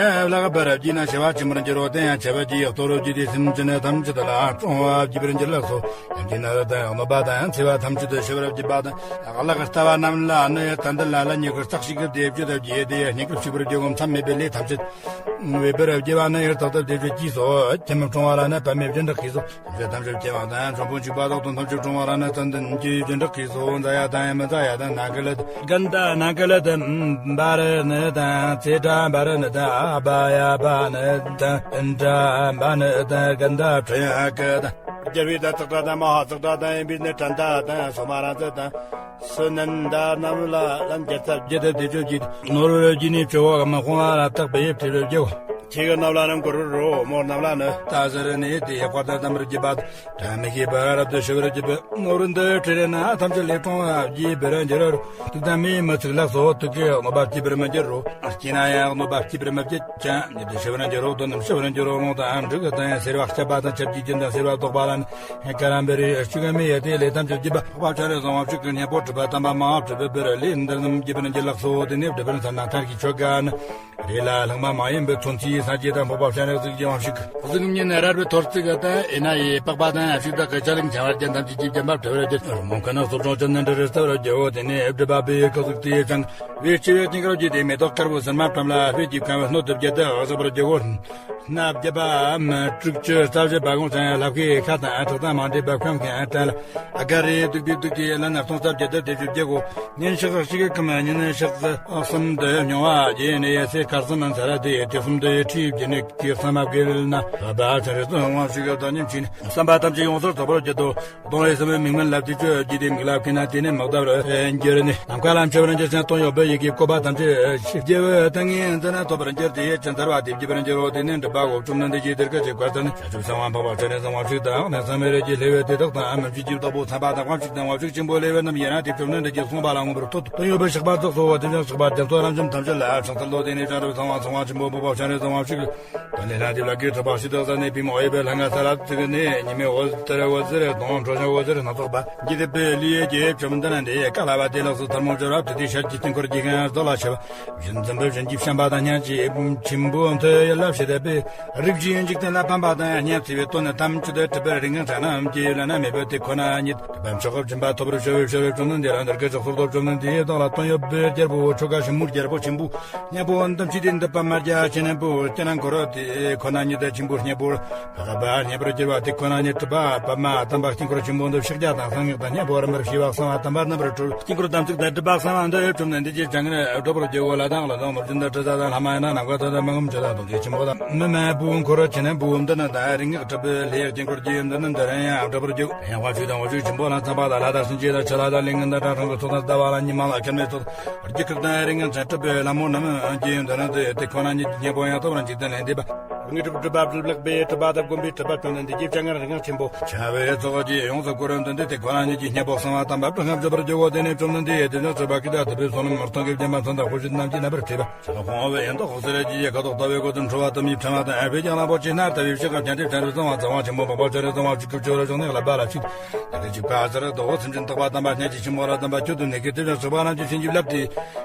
ལག་པར་བགྱིས་ན་ཤི་བ་ཆེན་མོར་འགྱུར་རོ། དེ་ཡང་ཆེ་བ་བགྱིས་ཡག་གཏོར་རོ་བགྱིས་ཏེ་སེམས་ཅན་ཐམས་ཅད་ལ་ཀྲུང་བ་བགྱིས་པར་འགྱུར་ལགས་སོ། ཡང་གྱི་ན་ར་དང་ཡང་གནོད་པ་དང་ཡང་འཚེ་བ་ཐམས་ཅད་དུ་ཤི་བར་བགྱིས་པ་དང་། ལག་ལྟ་བ་རྣམས་ལ་ནི་ཡང་ད་འདི་ལ་ལ་ཉེ་གི་རྩག་ཞིག་གི་བདེ་བཅུ་དུ་བགྱིས་ཏེ་ཡང་སྙིང་གི་ཕྱུག་པར་བགྱི་གོ། མཚམས་མེད་པའི་ལས་ཐམས་ཅད་བའི་བུར་བགྱི་བ་ནི་ཡང་རྟག་ཏུ་བདེ་བཅུ་གྱིས་སོ། ཁྱིམ་མི་ཀྲུང་བ་ལ་ནི་པ་མེ་བྱེ་བྲག་གིས་སོ། ཐམས་ཅད་ཐམས་ཅད་སྐྱེ་བ་དང་ཡང་འབྱུང་པོ་འཇིག་པ་དག་དང་ཐམས་ཅད་ཀྲུང་བ་ལ་ནི་ཙན་དན་གྱི་བྱེ་བྲག་གིས་སོ། མཛའ་ཡ་དང་ཡང་མི་མཛའ་ཡ་དང་ན་གི་ལ་དི་གན་ད་ན་གི་ལ་དི་འབའ་རི་ནི་དང་ཙེ་ཏྲ་འབའ་རི་ནི་དང་ཨ་བ་ཡ་བ་ནི་དང་ཨིན་ཏྲ་འབའ་ནི་དང་གན་ད་ཁྲི་ཡ་གི་དང་། རྒྱལ་བའི་དང་ཙག་སྒྲ་དང་མ་ཧཱ་ཙག་སྒྲ་དང་ཡིན་པའི་ནི་དྲན་ད་དང་སོ་མ་ར་ཙ་དང་སུ་ནན་ད་རྣམས་ལ་ལན་རྒྱལ་ཚབ་རྒྱལ་དུ་དེ་ཆོས་ཀྱི་ནོར་བུར་བགྱིས་ནས་ཆོས་འོག་མི་དཔུང་བ་ལ་བཏགས་པའི་ཡིབ་ཁྲི་རུ་བགྱིའོ། ཁྱེད་ཀྱི་རྣམས་ལ་རང་གུ་རུ་རོ་མོ་རྣམས་ལ་ནི་ད་ཟེར་ནས་དེ་ཡག་པར་དང་དམ་པར་བགྱིས་པ་དང་མི་ཤེས་པར་རབ་ཏུ་ཞི་བར་བགྱིད་པའི་ནོར་བུ་འདི་ཁྲི་རེ་ན་ཐམས་ཅད་ལས་ཀྲུང་བ་བགྱིས་པར་འགྱུར་རོ། དུག་དང་མེ་མི་ཚིག་ལགས་སོ། དུག་གིས་གནོད་པ་བགྱིད་པར་མི་འགྱུར་རོ། སྐྱེས་ན་ཡང་གནོད་པ་བགྱིད་པར་མི་བགྱིད། ཅང་ཉིད་དུ་ཤི་བར་འགྱུར་རོ། དོན་རྣམས་ཤི་བར་འགྱུར་རོ། རླུང་དང་འབྲུ་གི་དང་ཡང་སེར་བ་སྐྱ་པ་དང་ཆབ་ཀྱི་རྒྱུན་དང་སེར་བ་ལྡོག་པ་ལ་ནི་ཀ་ར་འབེ་རི་ཤུ་ག་མི་ཡ་དེ་ལས་ཐམས་ཅད་བགྱིས་པ། འཕགས་པ་སྤྱན་རས་གཟིགས་དབང་ཕྱུག་གི་སྙིང་པོ་གྲུབ་པ་དམ་པ་མ་ཧཱ་གྲུབ་པའི་བུ་ར་ལས་འདི་རྣམས་བགྱིས་པར་འགྱུར་ལགས་སོ། དེ་ནས་བསྒྲུབ་པར་འཚལ་ན་མཐར་གྱིས་ཆོ་ག་ནི། རེ་ལ་ལྷག་མ་མ་ཡིན་པའི་མཚོན་ཚིག་སངས་རྒྱས་དང་འཕགས་པ་སྤྱན་རས་གཟིགས་ཀྱི་དབང་ཕྱུག་གཟུགས་བརྙན་རལ་པའི་ཐོར་ཚིག་དང་ཨེ་ན་ཡི་པགས་པ་དང་ཕྱུགས་བདག་གི་ཆ་ལིང་བྱ་བར་གྱི་ཐམས་ཅད་ཀྱི་བརྒྱན་པ་བྲི་བར་གྱུར། རོལ་མོ་ཁ་ན་སོ་བྲོང་ཅན་ནི་འདྲ་རེ་ས་བར་རྒྱལ་བོ་དེ་ནས་བསྒྲུབས་པ་པའི་ཁ་ཟུག་དེའི་ཅང་བའི་ཆེ་བའི་དཀྱིལ་འཁོར་གྱི་དེ་མེ་ཏོག་དཀར་པོ་སིལ་མ་བཀྲམ་ལ་ཕེ་གྱི་ཁམ་བུ་སྣོད་དུ་བརྒྱད་དུ་ཨ་ཟ་བར་རྒྱལ་བོ། སྣ་བརྒྱ་པའམ་དྲུག་ཅུ་རྩ་བཞི་པ་གོང་ཚང་ལྷ་ཁའི་ཁ་དང་ཁྲག་དང་མ་འདྲེས་པ་ཁམ་ཁན་ཨ་བྲན་ལ་ཨ་ག་རེ་གདུག་པའི་གདུག་དེ་ལ་ན་སྟོང་རྩ་བརྒྱད་དུ་དེ་བཅུ་བརྒྱད་གོ། ཉིན་ཞག་གཅིག་གི་ཁམ་ཉིན་ཞག་གསུམ་དུ་མྱོང་བ་རྒྱས་ནས་ཡ་སེ་ཁར་སུམ་མན་ས་ར་དེ་དེ་གསུམ་དུ་ཁྲིད་བརྒྱུད་ནས་ཀྱི་གསང་བ་བརྒལ་ན་བ་བ་ཆ་རེ་ཚོ་དབང་ཞིག་གི་བདག་ཉིད་ཕྱིན་བསམ་པ་ཐམས་ཅད་ཡོངས་སུ་རྫོགས་པར་བརྗོད་དོ། གདོང་ལས་སེམས་མིག་མན་ལབ་དུས་ཆོས་བརྒྱུད་དེ་མིག་ལབ་ཁེ་ན་དེ་ནས་མག་བརྡབ་རུ་འགྱུར་ནས་ནམ་མཁའ་ལ་མཆེ་བར་འགྱུར་ཞིང་སྟོང་ཡོད་པའི་ཡི་གེ་བཀོད་པ་ཐམས་ཅད་ཞིབ་རྒྱས་པའི་ཏིང་ངེ་འཛིན་ཐོབ་པར་འགྱུར་ཏེ་ཅི་མཐར་བ་དེ་བརྗོད་པར་འགྱུར་རོ། དེ་ནས་འགྲུབ་པ་འོག་བཅོམ་ལྡན་འདས་ཀྱིས་དེར་སྐད་ཅེས་བཀའ་སྩལ་ནས། བྱང་ཆུབ་སེམས་དཔའ་འཕགས་པ་སྤྱན་རས་གཟིགས་དབང་ཕྱུག་དང་། གནས་གསུམ་མི་རིགས་ཀྱི་ལྷ་བའི་དེ་དག་དང་། མི་མཇེད་ཀྱི་བདག་པོ་ཚངས་པ་དང་དབང་ཕྱུག་དང་དབང་ཕྱུག་ཆེན་པོ་ལས་བུ་རྣམས་ཡིན་ན་དེ་བཅོམ་ལྡན་འདས་ཀྱིས་གསུངས་པ་ལ་མངོན་པར་མཐོ་དོན་ཡོད་པའི་བཤགས་པ་རྫོགས་སོ། དེ་བཞིན་བཤགས་པ་རྒྱ་མཚོ་རབ་འབྱམས་ཐམས་ཅད་ལ་ཕྱག་འཚལ་ལོ། དེ་ནས་བྱང་རབ་ཚངས་པ་ཚངས་དབང་ཆེན་པོ་འཕགས་པ་སྤྱན་རས་གཟིགས་དབང་ཕྱུག་གིས། ཏུན་ལས་ལྷ་འདི་ལ་གི་གྲུབ་པ་ཞི་བདག་ས་ནས་པུས་མོ་གཡས་པའི་ལྷ་ང་ས་ལ་བཙུགས་ནས། ཉི་མའི་འོད་ཟེར་འོད་ཟེར་དང་། འཕྲོ་བྱང་འོད་ཟེར་སྣ་ཚོགས་པ་འགྱེད་པའི་ལུས་ཀྱི་བཅོམ་ལྡན་འདས་ཀ་ལ་བ་དེ་ལགས་སུ་ཐལ་མོ་སྦྱར་བ་དེ་དེ་ཤར་གྱི་དཀྱིལ་འཁོར་གྱི་ཁང་རྡོ་ལ་ཆེ་བ་བཞིན་འཛིན་པའི་བཞིན་གྱིས་བཤམས་པ་དང་། སྙན་གྱི་ཆེན་པོ་མཐོ་ཡི་ལ་ཕྱེ་བཏབ་པའི་རིགས་ཀྱི་འཇིག་རྟེན་ལ་ཕན་པ་དང་སྙན་བརྩེ་བའི་དོན་ནི་ཐམས་ཅད་གྲུབ་པའི་རིགས་ངན་ཚང་རྣམས་ཀྱི་བླ་ན་མེད་པའི་དེ་ཁོ་ན་ཉིད། བམ་ཆོག་གི་སྦྱིན་པ་ཐོབ་པར་བྱ་བའི་བྱ་བའི་བཅོམ་ལྡན་འདས་ལ་འདིར་སྐད་ཅེས་གསོལ་ཏོ། བཅོམ་ལྡན་འདས་བདག་ལ་དོན་ཡོད་པའི་རྒྱལ་པོ་ཆོ་ག་ཞིབ་མོའི་རྒྱལ་པོ་ཆེན་པོ་སྙིང་པོ་འདི་མཆིས་ཏེ། འདི་པ་མ་རྒྱ་ཆེ་ན་པོ་སྐྱེ་ན་འཁོར་དེ་ཁོ་ན་ཉིད་དེ་ཆེན་པོ་སྙིང་པོ་བ་བ་སྙིང་པོར་གྱུར་པ་དེ་ཁོ་ན་ཉིད་གྲུབ་པ་པདྨ་དམ་པ་དཀྱིལ་འཁོར་ཆེན་པོ་འདི་ཕྱག་རྒྱ་དང་གསང་སྔགས་དང་སྙིང་པོ་རིམ་པར་ཤེས་པ་གསང་བ་དམ་པ་རྣམ་པར་གྲོལ། དཀྱིལ་འཁོར་དམ་ཚིག་དང་སྒྲུབ་པ་གསང་བ་འདི་བཅོམ་ལྡན་འདས་ཀྱིས་བྱང་ནས་སྒྲུབ་པར་བགྱིའོ་ལ་དང་ལ་དང་ནོར་སྦྱིན་དང་དྲི་ཟ་དང་ལྷག་མ་ཡིན་ན་ནམ་མཁའ་དང་མི་མངོན་ཆོས་དང་རྡོ་རྗེ་ཆེན་པོ་དང་མི་མེད་པོ་འཁོར་ཆེ་ན་པོ་འདི་ནི་དང་རིགས་ངག་གྲུབ་པའི་ལྷའི་དཀྱིལ་འཁོར་གྱི་འདི་ནི་འདི་རུ་ཡང་སྒྲུབ་པར་བགྱིའོ། ཡང་དབང་ཕྱུག་དང་དབང་ཕྱུག་ཆེན་པོ་ལ་ཚངས་པ་དང་ལྷ་དང་སེམས་ཅན་དང་ཆུ་ལྷ་དང་ལས་ངན་དང་དྲང་སྲོང་གི་ཚོགས་དང་ལྟ་བ་ལ་ཉི་མ་ལ་སྐར་མའི་ཚོགས་དང་རྒྱུ་སྐར་དང་རིགས་ངན་ཚང་གྲུབ་པའི་ལྷ་མོ་རྣམས་ཀྱི་འདི་ནི་འདི་དེ་ཁོ་ན་ཉིད་ཀྱི་སྙིང་པོ་ཡང་ཐོབ་རང་འཇིག་རྟེན་ལས་འདས་པ། དངོས་གྲུབ་སྒྲུབ་པ་སྒྲུབ་ལེགས་པའི། སྒྲུབ་པ་དང་བསྒོམ་པའི་སྒྲུབ་པ་བཅོམ་ལྡན་འདས་ཀྱི་སྤྱན་སྔར་རིང་ཆེན་པོ། བྱ་བའི་ཚོགས་ཀྱིས་ཡོངས་སུ་བསྐོར་འདི་འདི་དེ་ཁོ་རང་ཉིད་ཀྱི་གཉེན་པོ་གསང་བ་དམ་པ་སྤྲིན་ཁམས་སྤྱོད་པར་བགྱིའོ། དེ་ནས་བཅོམ་ལྡན་འདས་དེ་ནས་ཚོགས་པ་ཀུན་ཏུ་ཐུབ་པའི་བསོད་ནམས་སྟོང་གི་བརྒྱ་མ་མཚོན་དང་དཔེ་བྱད་རྣམས་ཀྱིས་རྣམ་པར་སྤྲས་པ། ཕྱི་ལ་ཁོང་བའི་ཡོན་བདག་ཧོ་སི་ར་ཇི་ཡི་ཁ་དོག་ལྟ་བུའི་གོས་དུ་འཁྲུ་བ་དུ་མའི་ཕྲེང་བ་དང་ཨ་ཕའི་ཀྱང་ལ་པོ་ཆེ་སྣར་ལྟ་བུའི་ཕྱི་ཁ་བརྒྱན་ཏེ་ཕྲེང་རུ་གཙང་བ་གཙང་བ་ཆེན་པོ་འཕགས་པ་ཆེན་རུ་གཙང་བ་བཅུ་སྐུ་ཆོ་རུ་བྱུང་ནས་ལ་བ་ལ་ཕྱུག་དེ་ལས་ཅིག་པ་ཟེར་དོ་སེམས་ཅན་རྟག་པ་དམ་པ་སྙན་གྱི་ཆེན་མོ་ར་དམ་པ་ཁྱོད་དུ་ནས་ཀྱི་དེ་ལ་སོགས་པ་རྣམས་ཀྱི་བྱིན་གྱིས་བརླབས་ཏེ།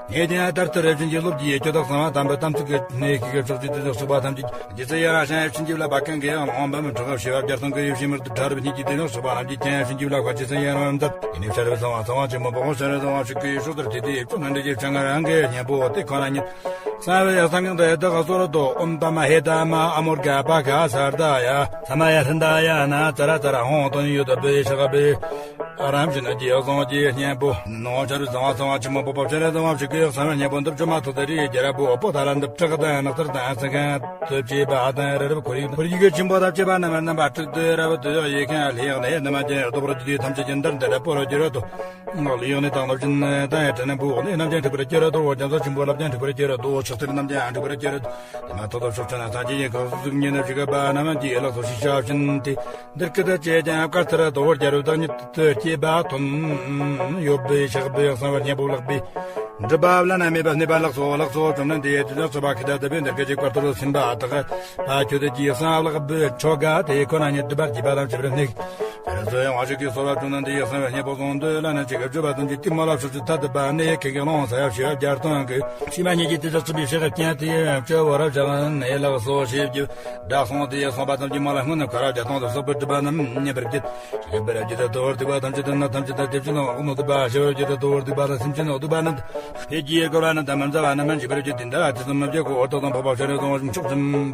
ངས་ཀྱང་ལྟར་ལྟར་རེ་བཞིན་གྱི་སློབ་ཀྱི་ཡེ་ཁྱོད་དག་གསང་བ་དམ་པའི་དམ་ཚིག་གི་གནས་ཀྱི་ཕྱོགས་ཀྱི་དེ་ལ་སོགས་པ་ཐམས་ཅད་རྗེ་བཙུན་ཡ་ར་ཤང་ཡ་བྱིན་གྱིས་བརླབས་པ་གང་གི་ཡང་ལོང་བམ་གྲགས་ཤེས་པ་བརྒྱ་སྟོང་གི་ཡེ་ཤེས་མིར་དུ་གྲ་རུ་བྱིན་གྱིས་དེ་ལ་སོགས་པ་རྣམས་ཀྱི་ཀྱང་ཡ་བྱིན་གྱིས་བརླབས་པ་ཅི་སེམས་ཡ་རང་མཛད། ཡེ་ནས་ཕྱི་རུ་གསང་བ་གཙང་བ་ཆེན་མོ་འཕགས་པ་ཆེན་རུ་གཙང་བ་ཕྱུག་གི་ཡེ་ཤེས་ལྟར་དེ་དེ་ཡེ་ཁྱོད་ནང་འདྲ་ཡེ་ཕྱག་ང་རང་གི་གཉེན་པོ་དེ་ཁོ་ན་ཉིད། གསང་བའི་ཡ་སང་གང་དུ་ཡ་དག་ག་སོ་ར་དོ་ཨོམ་ཏ་མ་ཧེ་ཏ་མ་ཨ་མོར་ག་པ་ག་སར་ད་ཡ་ས་མ་ཡ་ཧྲིན་ད་ཡ་ན་ཙ་ར་ཙ་ར་ཧོང་དོན་ཡོད་དོ་བེ་ཤ་ག་བེ། ཨ་རམ་ཤི་ན་ཇི་ཡ་སོང་ཇི་ཡ་གཉེན་པོ། ནོ་ཆ་རུ་གསང་བ་གཙང་བ་ཆེན་མོ་འཕགས་པ་ཆེན་རུ་གཙང་བ་ཕྱུག་གི་ཡ་གསང་བའི་གཉེན་པོ་འདིར་བཅོས་མ་ཐག་ཏུ་རི་ཡི་རྒྱལ་རབས་པོ་ཨོ་པོ་ད་ར་འདི་ཕྲག་དང་ནག་ཚར་དང་སེང་གེ་ཐོབ་ཅེས་པ་དང་རི་རབ་ཁོར་ཡུག་ཁོར་ཡུག་གི་ཆེན་པོ་དང་བཅས་པ་རྣམ་པར་རྣམ་པ་དྲུག་ཏུ་རབ་ཏུ་ཡོག་ཡེ་ཁན་ལྷེ་ཡག་ནས་རྣམ་པ་ཅན་རྡོ་བར་རྒྱུ་ཐམས་ཅད་ཀྱི་འདིར་འདི་རབ་པོ་ར་རྒྱུ་ར་དོ། ལུས་ཡང་ནི་དང་ནོར་བཞིན་དང་ཡང་དྲན་ན་བུ་འོག་ནས་རྣམ་ཅན་འཁྲིག་པར་གྱུར་ར་དོ། རྒྱ་མཚོ་ཆེན་པོ་རླབས་ཀྱང་འཁྲིག་པར་གྱུར་ར་དོ། ཕྱག་ཚེར་རྣམ་ཅན་ཡང་འཁྲིག་པར་གྱུར་ར་དོ། དེ་མ་ཐག་ཏུ་ཕྱོགས་བཅུ་ན་སངས་རྒྱས་ཀྱི་ཁང་བཟང་ཉེ་ན་བཞུགས་པ་རྣམས་ཀྱིས་ལགས་སོ་ཞེས་བྱ་བ་བྱིན་ཏེ། འདིར་སྐུ་དང་བཅས་ཀྱང་དཀར་ཐུར་ར་དོ་བོར་རྒྱལ་རབས་བདག་ཉིད་དུ་སྐྱེས་པ་དོན་ཡོད་པའི་ཕྱག་པའི་གསང་བའི་གཉེན་པོ་ལགས་པས། འགྲུབ་པ་བླ་ན་མེད་པ་གནས་པ་ལགས་སོ་ལགས་སོ། བཅོམ་ལྡན་འདས་དེ་ལ་སོགས་པ་ཁི་ཏ་དེ་བས་འདི་སྐད་ཅེས་དཀར་ཐུར་ར་སེམས་པ་དག་པ་ཁྱོད་དེ་ཀྱི་གསང་བ་ལགས་པས་ཆོ་ག་དེ་ཁོ་ན་ཉིད་སྒྲུབ་པར་བགྱིས་པ་དང་བཅས་པར་གནས། དེར་སོ་ཡང་བ་ཞིག་གིས་གསོལ་བ་བཏབ་ན་འདི་ཡི་གསང་བའི་གཉེན་པོ་གསུང་འདི་ལ་ནི་ཅི་ག་བརྗོད་པ་ཙམ་གྱིས་ཏི་མ་ལ་ཕྱོགས་བཅུ་ཐ་དད་པ་ནི་ཁེ་གེ་ལོང་ས་ཡ་ཤེས་བརྒྱ་སྟོང་གི་ཕྱི་མ་ཉིད་ཀྱི་དེ་ཚོ་ཚུད་པའི་ཕྱི་ཁ་རྐྱང་དེ་ཡང་བཅོལ་བ་རབ་བྱ་ནི་ལགས་སོ་ཞེས་བརྗོད། བདག་གསུང་དེ་ཡི་གསུངས་པ་ཙམ་གྱིས་མ་ལ་སྔོན་ནས་ཁ་ར་བརྒྱ་སྟོང་དུ་སོགས་པའི་སྒྲུབ་པ་རྣམས་མཉམ་པར་བརྒྱུད། ཅི་ག་བར་བརྒྱུད་དུ་དོར་སྡིག་པ་ཐམས་ཅད་དུ་ནི་ཐམས་ཅད་དུ་དེ་བཞིན་དུ་འོག་མོ་སྡིག་པ་ཞི་བར་བརྒྱུད་དུ་དོར་སྡིག་པ་དང་སེམས་ཅན་འོག་སྡིག་པ་རྣམས་དེ་རྒྱུའི་དགོས་པ་རྣམས་དང་མི་མཛའ་བ་རྣམས་མ་འཇིག་པར་བརྒྱུད་དེ་འདི་ལ་དེ་ཚོ་མི་བརྒྱུད་གོ། འོ་ཏོག་དང་འཕགས་པ་ཤ་རེ་དང་བ་ཞིག་མཆོག་ཟིན་པ།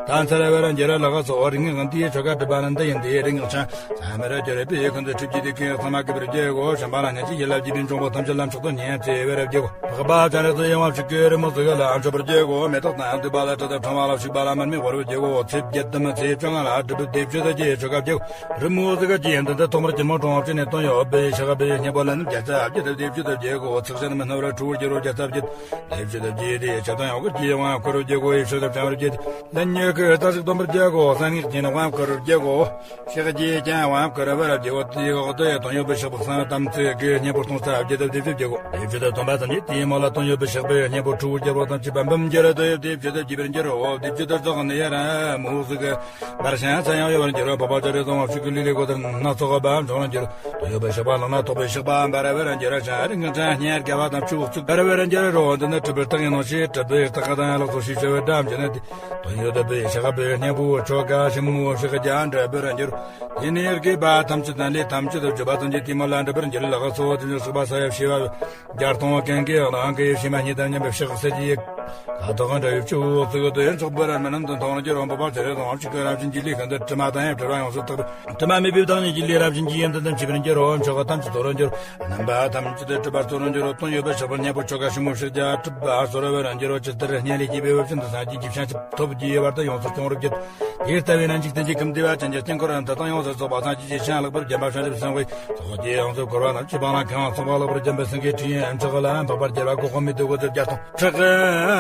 ད་ཚར་བེ་ར་འགྱུར་ལ་ག་སོ་རིང་ངེ་གང་དེའི་ཆོ་ག་སྒྲུབ་པ་ནི་འདི་ཡིན་ཏེ་རིང་ངག་ཆང་ཚ་མེ་ར་འགྱུར་པའི་ཁོང་དུ་ཁྲིད་ཀྱི་དེ་ཁོང་ཚང་མ་གི་བར་རྒྱལ་གོ། བྱམས་པ་ལ་ཉན་ཅི་ཡིད་ལ་བགྱིས་པའི་འབྱུང་པོ་ཐམས་ཅད་ལ་མཆོག་ཏུ་ཉན་ཚེ་བེ་ར་རྒྱལ་གོ། འཕགས་པ་ཚ་རེ་ཚོ་ཡང་བ་ཕྱུགས་ཀྱི་རི་མོ་ཟིག་ལ་མཆོད་པར་རྒྱལ་གོ། མེ་ཏོག་དང་འདུས་པ་ལ་སྤྲ་དང་ཕྲེང་བ་ལ་ཕྱུག་པ་ལ་མར་མེ་བར་བར་རྒྱལ་གོ། ཚེས་བརྒྱད་དམ་ཚེས་བཅོ་ལྔ་ལ་སྒྲུབ་པའི་བཟླས་བརྗོད་ཀྱི་ཆོ་ག་རྒྱལ་གོ། རི་མོ་ཟིག་གི་ཡན་དུ་འདི་ཐོག་མར་གྱི་མོ་གྲོང་བཅུ་ནས་སྟོན་ཡོད་པའི་ཤ་ག་པའི་སྙན་པོ་ལ་ནི་བརྒྱ་རྩ་བརྒྱད་དུ་བཟླས་བརྗོད་དུ་རྒྱལ་གོ། ཚིག་ཤ་ནི་མི་སྣ་བར་ཁྲུ་བར་རྒྱལ་རོ་བརྒྱ་རྩ་བརྒྱད། ལས་བྱེད་དུ་བགྱིས་ཏེ་ཆབ་དང་ཡང་གི་རྒྱལ་དབང་འཁོར་རྒྱལ་གོ། ཡེ་ཤེས་དུ་བྱང་བར་བགྱིས་ཏེ་ལན་ཉུག་གི་རྩ་ཞིག་སྟོན་པར་རྒྱལ་གོ། གསང་སྔགས་ཀྱི་དབང་འཁོར་རྒྱལ་གོ། ཕྱག་རྒྱའི་ཀྱང་དབང་བསྐུར་བར་བགྱིའོ། དེའི་འོག་ཏུ་ཡང་དོན་ཡོད་པའི་ཕྱག་པོ་གསང་བའི་དམ་ཚིག་གི་གཉེན་པོ་སྟོང་རྩ་བརྒྱད་དུ་བཟླས་བརྗོད་རྒྱལ་གོ། ལས་བྱེད་དུ་སྟོན་པ་ཙམ་གྱིས་དེའི་མོ་ལ་དོན་ཡོད་པའི་ཕྱག་པའི་གཉེན་པོ་ཁྲུ་བར་རྒྱལ་བ་དང་བཅས་པ་འབུམ་རྒྱལ་དུ་ཡང་བཟླས་བརྗོད་དུ་བགྱིས་པར་འགྱུར་རོ། བཟླས་བརྗོད་དུ་རྫོགས་ནས་ཡར་མུ་ཟིག་གི་བར་ཤང་ཚ་ཡང་ཡོད་པར་འགྱུར་རོ། འཕགས་པ་ཚ་རེ་ཚང་བ་ཕྱུགས་ཀྱི་ལུས་ལས་གོ་ལྟར་སྣ་ཚོགས་པའམ་བྱུང་བར་འགྱུར། དོན་ཡོད་པའི་ཕྱག་པ་ལག་ན་ཐོགས་པའི་ཕྱག་པའམ་འབར་བར་འགྱུར་རོ། ཤ་རིང་གི་ཕྲེང་སྙན་དགའ་བ་དང་ཕྱུགས་ཚུགས་འབར་བར་འགྱུར་རོ། འདི་ནི་གྲུབ་པའི་རྟགས་ཡིན་ནོ་ཞེས་གྲུབ་པའི་རྟགས་ཁ་དང་ཡང་ལགས་སོ་ཞེས་བྱ་བའི་སྒྲ་འཇུག་ནས་དེ། དོན་ཡོད་པའི་ཕྱག་པའི་གཉེན་པོ་ཆོ་ག་ཞིབ་མོ་ཕྱག་རྒྱ་འགྲུབ་པར་འགྱུར། དེ་ནས་དགེ་བ་ཐམས་ཅད་དང་ལས་ཐམས་ཅད་དུ་འཇུག་པ་ཙམ་གྱིས་དེ་མོ་ལ་འགྲུབ་པར་འགྱུར་ལགས་སོ། དེ་ནས་གསུངས་པ་ས་ཡ་ཤེས་པ་བརྒྱ་སྟོང་གང་གི་རང་གི་ཕྱི་མ་གཉིས་དང་མཉམ་པའི་ཕྱག་གསེར་གྱི་ཁ་དོག་འདྲ་ཡོད་ཆུ་བོ་ཚིག་ཏུ་ཡང་ཆོག་པར་མི་རྣམས་དུ་མཐོང་རྒྱུར་འོང་བ་བྱ་རེ་དང་ཕྱུགས་ཀྱི་རང་བཞིན་གྱི་ལས་ཁན་དུ་དྲི་མ་དང་ཡང་བྲལ་བ་ཡོངས་སུ་དག་པའི་དྲི་མ་མེད་པའི་བདག་ཉིད་ཀྱི་ལས་རབ་བཞིན་གྱི་ཡོན་ཏན་དུ་འཆི་བར་འགྱུར་རོ། མཆོག་ཐམས་ཅད་རྫོགས་རུ་འགྱུར། རྣམ་པ་ཐམས་ཅད་དུ་གྲུབ་པ་རྫོགས་རུ་འགྱུར་རོ། དོན་ཡོད་པའི་ཕྱག་པ་སྙན་པོ་ཆོ་ག་ཞིབ་མོ་ཕྱག་རྒྱ་གྲུབ་པ་གསོ་རུ་བར་འགྱུར་རོ། ཇི་ལྟར་སྙན་ལས་སྐྱེས་པའི་འོབ་ཅིན་དུ་སངས་རྒྱས་ཀྱི་ཞིང་ཆེན་ཐོབ་རྒྱས་བར་དུ་ཡོངས་སུ་སྐྱོང་རུ་འགྱུར། དེ་ལྟ་བས་ན་འཇིག་རྟེན་གྱི་ཁམས་བདེ་བ་ཅན་གྱི་དཀྱིལ་འཁོར་མཐའ་དག་ཡོངས་སུ་རྫོགས་པ་སངས་རྒྱས་ཀྱི་ཞིང་ལེགས་པར་བརྒྱན་པ་བྱང་ཆུབ་སེམས་དཔའི་ཚོགས་ཀྱིས་ཡོངས་སུ་བསྐོར་བ་རྣམས་ཀྱི་བར་ན་ཁམས་ཚངས་པ་ལེགས་པར་བརྒྱན་པའི་སེང་གེའི་ཁྲི་ཡི་ཕྱག་ལ་འཕགས་པར་རྒྱལ་བ་གོ་འཕང་མི་བདེ་བོ་དེ་བརྒྱ་སྟོང་ཕྲག་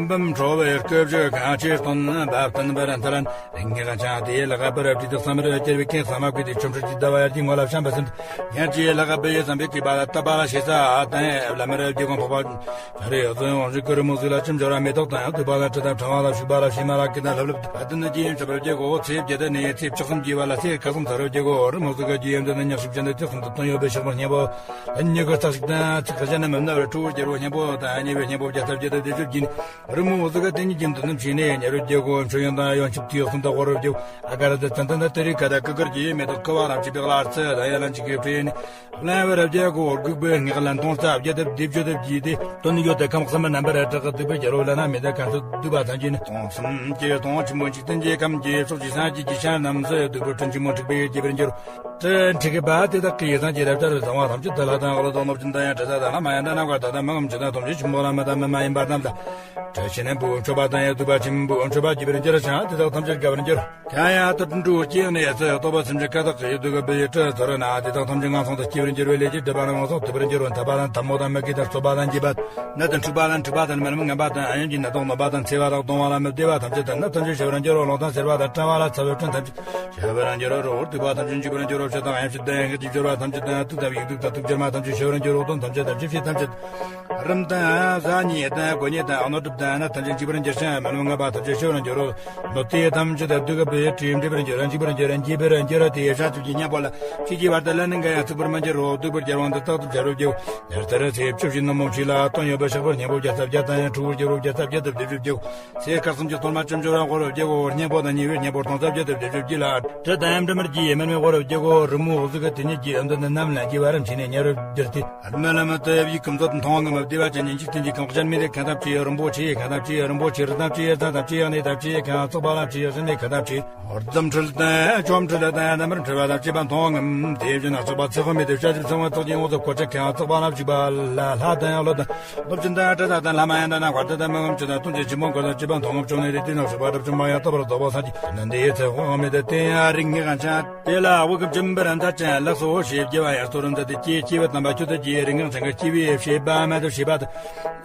འབུམ་འཕྲོ་བའི་སྐུ་བཞུགས་གང་ཆེར་སྟོན་པ་བསྟན་པར་མཐར་རིང་ངེ་གང་ཆ་དེའི་ལག་པར་བྲིས་ཏེ་བསམ་རུ་སྐྱེར་བའི་ཀེང་ས་མ་བཀོད་དེ་ཆོ་འཕྲུལ་གྱི་ཟླ་བ་ཡར་གྱི་ངོ་ལ་བཤམས་པ་ཟིན། ཡར་གྱི་ལག་པའི་བསམ་པའི་སྐྱེས་པ་ལ་བཏབ་པ་ལ་ཤེས་ས་དང་བླ་མར་རྒྱལ་ཁོང་འཕགས་པ་ཡ་རེ་ཡོད་ཚོད་ཡོང་ཞིག་ཀུ་རི་མོ་ཟིག་ལ་ཅིམ་སྦྱོར་བ་མེ་ཏོག་དང་ཡང་དུས་པ་ལ་ཁྲི་དང་ཕྲེང་བ་ལ་བཞུགས་པ་ལ་ཤེས་མ་ལ་ཀི་དང་ལྷབ་ལྷབ་བ་དུ་ནི་རྒྱས་ཡིན་ཆོ་པར་རྒྱལ་གོ། ཚེས་བརྒྱད་དུ་ནི་ཚེས་བཅུ་གསུམ་རྒྱས་པ་ལ་ཚེས་ཁ་གསུམ་ཚར་རྒྱལ་གོ། རི་མོ་ཟིག་གི་རྒྱས་ཡོན་དུ་ནི་ཉག་ཤུབ་ཅན་དུ་བཅུ་གསུམ་དུ་དོན་ཡོད་པའི་ཕྱག་པ་སྙན་པོ་ལ་ཉི་གི་རྩ་ཞིག་དང་ཚིག་ཁ་ཅན་ནི་མི་མནར་བའི་ཁྲུ་བོ་རྒྱལ་བོ་སྙན་པོ་དང་ཉེ་བའི་སྙན་པོ་བརྒྱ་རྩ་བརྒྱད་དུ་བཟླས་བརྗོད་ཀྱིས་ནི། རི་མོ་འུ་ཟུག་ག་དེ་ཉིད་ཀྱི་མདུན་དུ་ཕྱིན་ནས་ཉེ་རུ་རྒྱལ་གོ། མཆོད་ཡོན་དང་ཡོན་ཆབ་དུས་གསུམ་དུ་དབོར་རུ་རྒྱལ། ཨ་ག་ར་དུ་ཙན་དན་དུ་དེ་རིགས་ཀ་དག་ཀི་ཀིར་གྱི་མེ་ཏོག་ཁུ་བ་རམ་ཆི་བེག་ལ་ཨར་ཚི་དང་ཡ་ལན་ཅིག་གི་བྲིས་ནས། བླ་བེ་ར་རྒྱལ་གོ། འོར་གུག་པའི་ངག་ལན་སྟོང་རྩ་བརྒྱད་དུ་བཟླས་བརྗོད་དུ་བགྱིས་ཏེ། དོན་ཡོད་དེ་ཁམས་གསུམ་པའི་རྣམ་པར་གྲགས་ཀྱི་སྡིག་པའི་རྒྱལ་བོ་བླ་ན་མེད་དེ་གང་ཚུལ་སྡུག་པ་ཐམས་ཅད་ནི། སྟོང་གསུམ་གྱི་སྟོང་ཆེན་པོ་འཇིག་རྟེན་གྱི་ཁམས་ཀྱི་ཕྱོགས་ཀྱི་སངས་རྒྱས་ཀྱི་ཞིང་རྣམས་སུ་སྡིག་པའི་སྤྲིན་ཆེན་མོ་འཁྲིགས་པའི་རྒྱས་པར་འགྱུར། སྤྲིན་འཁྲིགས་པ་དེ་དག་གིས་སངས་རྒྱས་རབ་བྱར་བའི་གསང་བ་ཐམས་ཅད་དུ་ལྷ་དང་ཀླུ་དང་ནོར་སྦྱིན་དང་ཡང་དྲི་ཟ་དང་ལྷ་མ་ཡིན་དང་ནམ་མཁའ་དག་དང་མི་མངོན་ཇི་ལྟར་ཐམས་ཅད་ཆེན་པོ་ལ་མི་དང་མི་མ་ཡིན་པ་རྣམས་དང་། སྤྲིན་ཆེན་པོ་མཆོད་པ་དང་ཡང་སྡིག་པ་ཆེན་པོ་མཆོད་པ་རྒྱས་པར་འགྱུར་ཞིང་དེ་དག་ཐམས་ཅད་དགའ་བར་འགྱུར། ཡང་ཡང་དུ་འགྲོ་སྐྱེས་ནས་ཚེ་རྟོག་པ་སེམས་ཅན་ཀ་དག་གི་སྡུག་པའི་སྤྲིན་ཚོར་ན་དེ་དག་ཐམས་ཅད་ངན་སོང་དུ་སྐྱེ། འགྱུར་བའི་ལས་ཀྱི་སྒྲིབ་པ་རྣམས་ཡོངས་སུ་འཐུལ་བར་འགྱུར་རོ། འཐབ་པ་དང་འཐབ་མོ་དང་མི་དགེ་དང་རྩོད་པ་དང་འགྱེད་པ། ནད་དང་འཁྲུག་པ་དང་འཁྲུགས་པ་དང་མི་རྣམས་ངན་པ་དང་ཨ་ཡོན་གྱི་ནད་དང་གནོད་པ་དང་འཚེ་བ་དང་གདུང་བ་དང་མི་བདེ་བ་ཐམས་ཅད་དང་ནད་ཐམས་ཅད་ཞི་བར་འགྱུར་རོ། ལོང་དང་སེར་བ་དང་བཀྲེས་པ་ལ་ཚ་བའི་སྐྲན་ཐམས་ཅད་ཞི་བར་འགྱུར་རོ། སྡིག་པ་ཐམས་ཅད་འཇིག་པར་འགྱུར་རོ། ཕྱི་དང་ཡང་ཕྱི་དང་ཡང་ཤེས་ཀྱི་སྦྱོར་བ་ཐམས་ཅད་དང་དུག་དང་ཡིག་དུག་དང་དུག་སྦྱོར་མ་ཐམས་ཅད་ཤི་བར་འགྱུར་རོ། གདོན་ཐམས་ཅད་དང་བཅུད་ཕྱི་ཐམས་ཅད། རིམས་དང་གཟའ་ཉེ་དང་གོ་ཉེ་དང་གནོད་སྒྲིབ་དང་ནད་ཐམས་ཅད་འཇིག་པར་འགྱུར་ཞིང་མི་རྣམས་ངན་པ་ཐམས་ཅད་ཤི་བར་འགྱུར་རོ། མི་བདེ་ཐམས་ཅད་དང་སྡུག་གི་བུ་ཡི་དྲིས་འགྲིབ་པར་འགྱུར་རོ། འཇིག་པར་འགྱུར་རོ། འཇིག་པར་འགྱུར་རོ། དེ་ཡི་ཤ་ཚུབ་ཀྱི་གཉེན་པོ་ལ་ཕྱི་གྱི་བར་དུ་ལན་ནི་འགའ་ཡང་ཚུགས་པར་མ་འགྱུར་རོ། སྡུག་པར་སྦྱར་བ་འདི་དག་ཏུ་སྦྱར་བར་བགྱིའོ། ཉེར་ཐར་ཚེ་བཅུ་བཞི་ནུབ་མོ་ཕྱེད་ལ་སྟོན་ཡོད་པའི་ཕྱག་པར་གཉེན་པོ་བརྒྱ་རྩ་བརྒྱད་དང་ཡང་འཁྲུག་པར་སྦྱར་བ་བརྒྱ་རྩ་བརྒྱད་དུ་བདེ་བར་བགྱིའོ། ཚེ་སྐར་གསུམ་གྱི་སྟོར་མ་ཅུམ་སྦྱོར་བ་འཁོར་བར་བགྱིའོ། གཉེན་པོ་དང་ཉེ་བའི་གཉེན་པོ་སྟོང་རྩ་བརྒྱད་དུ་བདེ་བར་བགྱིའོ་ལ། དྲི་དང་འབྲུ་མར་གྱིས་མི་ནུབ་པའི་འཁོར་བར་བགྱིའོ། རི་མོ་འོག་གཟུགས་ཀྱི་དེ་ཉིད་ཀྱིས་འདི་ནི་ནམ་ལ་འགྱེས་པ་རིམ་བྱས་ནས་ཉེ་བར་བསྒྱུར་ཏེ། རྨི་ལམ་དུ་ཡབ་ཡུམ་གྱི་གམ་ཚོད་མཐོང་བ་ངམ་བདེ་བ་ཅན་ཉིན་གཅིག་བསྟན་གྱི་གང་སྤྱད་མི་དེ་གང་ཐམས་ཅད་རིན་པོ་ཆེ་གང་ཐམས་ཅད་རིན་པོ་ཆེ་རི་ཐམས་ཅད་རྩྭ་ཐམས་ཅད་གནས་ཐམས་ཅད་གང་བཙོག་པ་ལ་ཅི་ཡང་སེམས་ནི་གང་ཐམས་ཅད་རྫམ་འཁྲུལ་དང་བཅོམ་འཁྲུལ་དང་རྣམ་པར་འཁྲུལ་བ་དང་བཅས་པ་མཐོང་བ་ངམ་དེ་བཞིན་ན་ཚོགས་པ་ཚེ་དཔག་མེད་དེ་བྱ་ཞིབ་ཚང་བ་ཚོགས་ཀྱི་ངོ་ཚོགས་གོ་ཆ་གང་བཙོག་པ་ལ་བཅུག་པ་ལ་ལྷ་དང་ཀླུ་དང་སློབ་ཆེན་དང་དྲི་ཟ་དང་ལྷ་མ་ཡིན་དང་ནམ་མཁའ་དང་མི་ངོམ་ཆུ་དང་ལྟུང་བྱེད་ཆེན་པོ་འཁོར་དང་བཅས་པ་མཐོང་ངམ་བཅོམ་ནས་རིག་སྟེང་ན་སོགས་པ་སྒྲུབ་ཆུང་མ་ཡང་ལྟ་བར་རྫོགས་པ་སངས་རྒྱས་ནི་འདི་ཡི་ཚེ་དཔག་མེད་དེ་རིང་ངེས་གང་ཆ། དེ་ལ་དབུ་གུ་བཅུ་འབུར་འདར་ཅན་ལགས་སོ་ཞེས་བགྱི་བ་ཡང་སྟོར་མཛད་དེ་སྐྱེས་སྐྱེས་པ་དམ་པ་ཁྱོད་དུ་རྗེའི་རིང་གང་ཚང་གི་སྐྱེ་བའི་བྱེད་པ་མ་དུ་བྱེད་པ་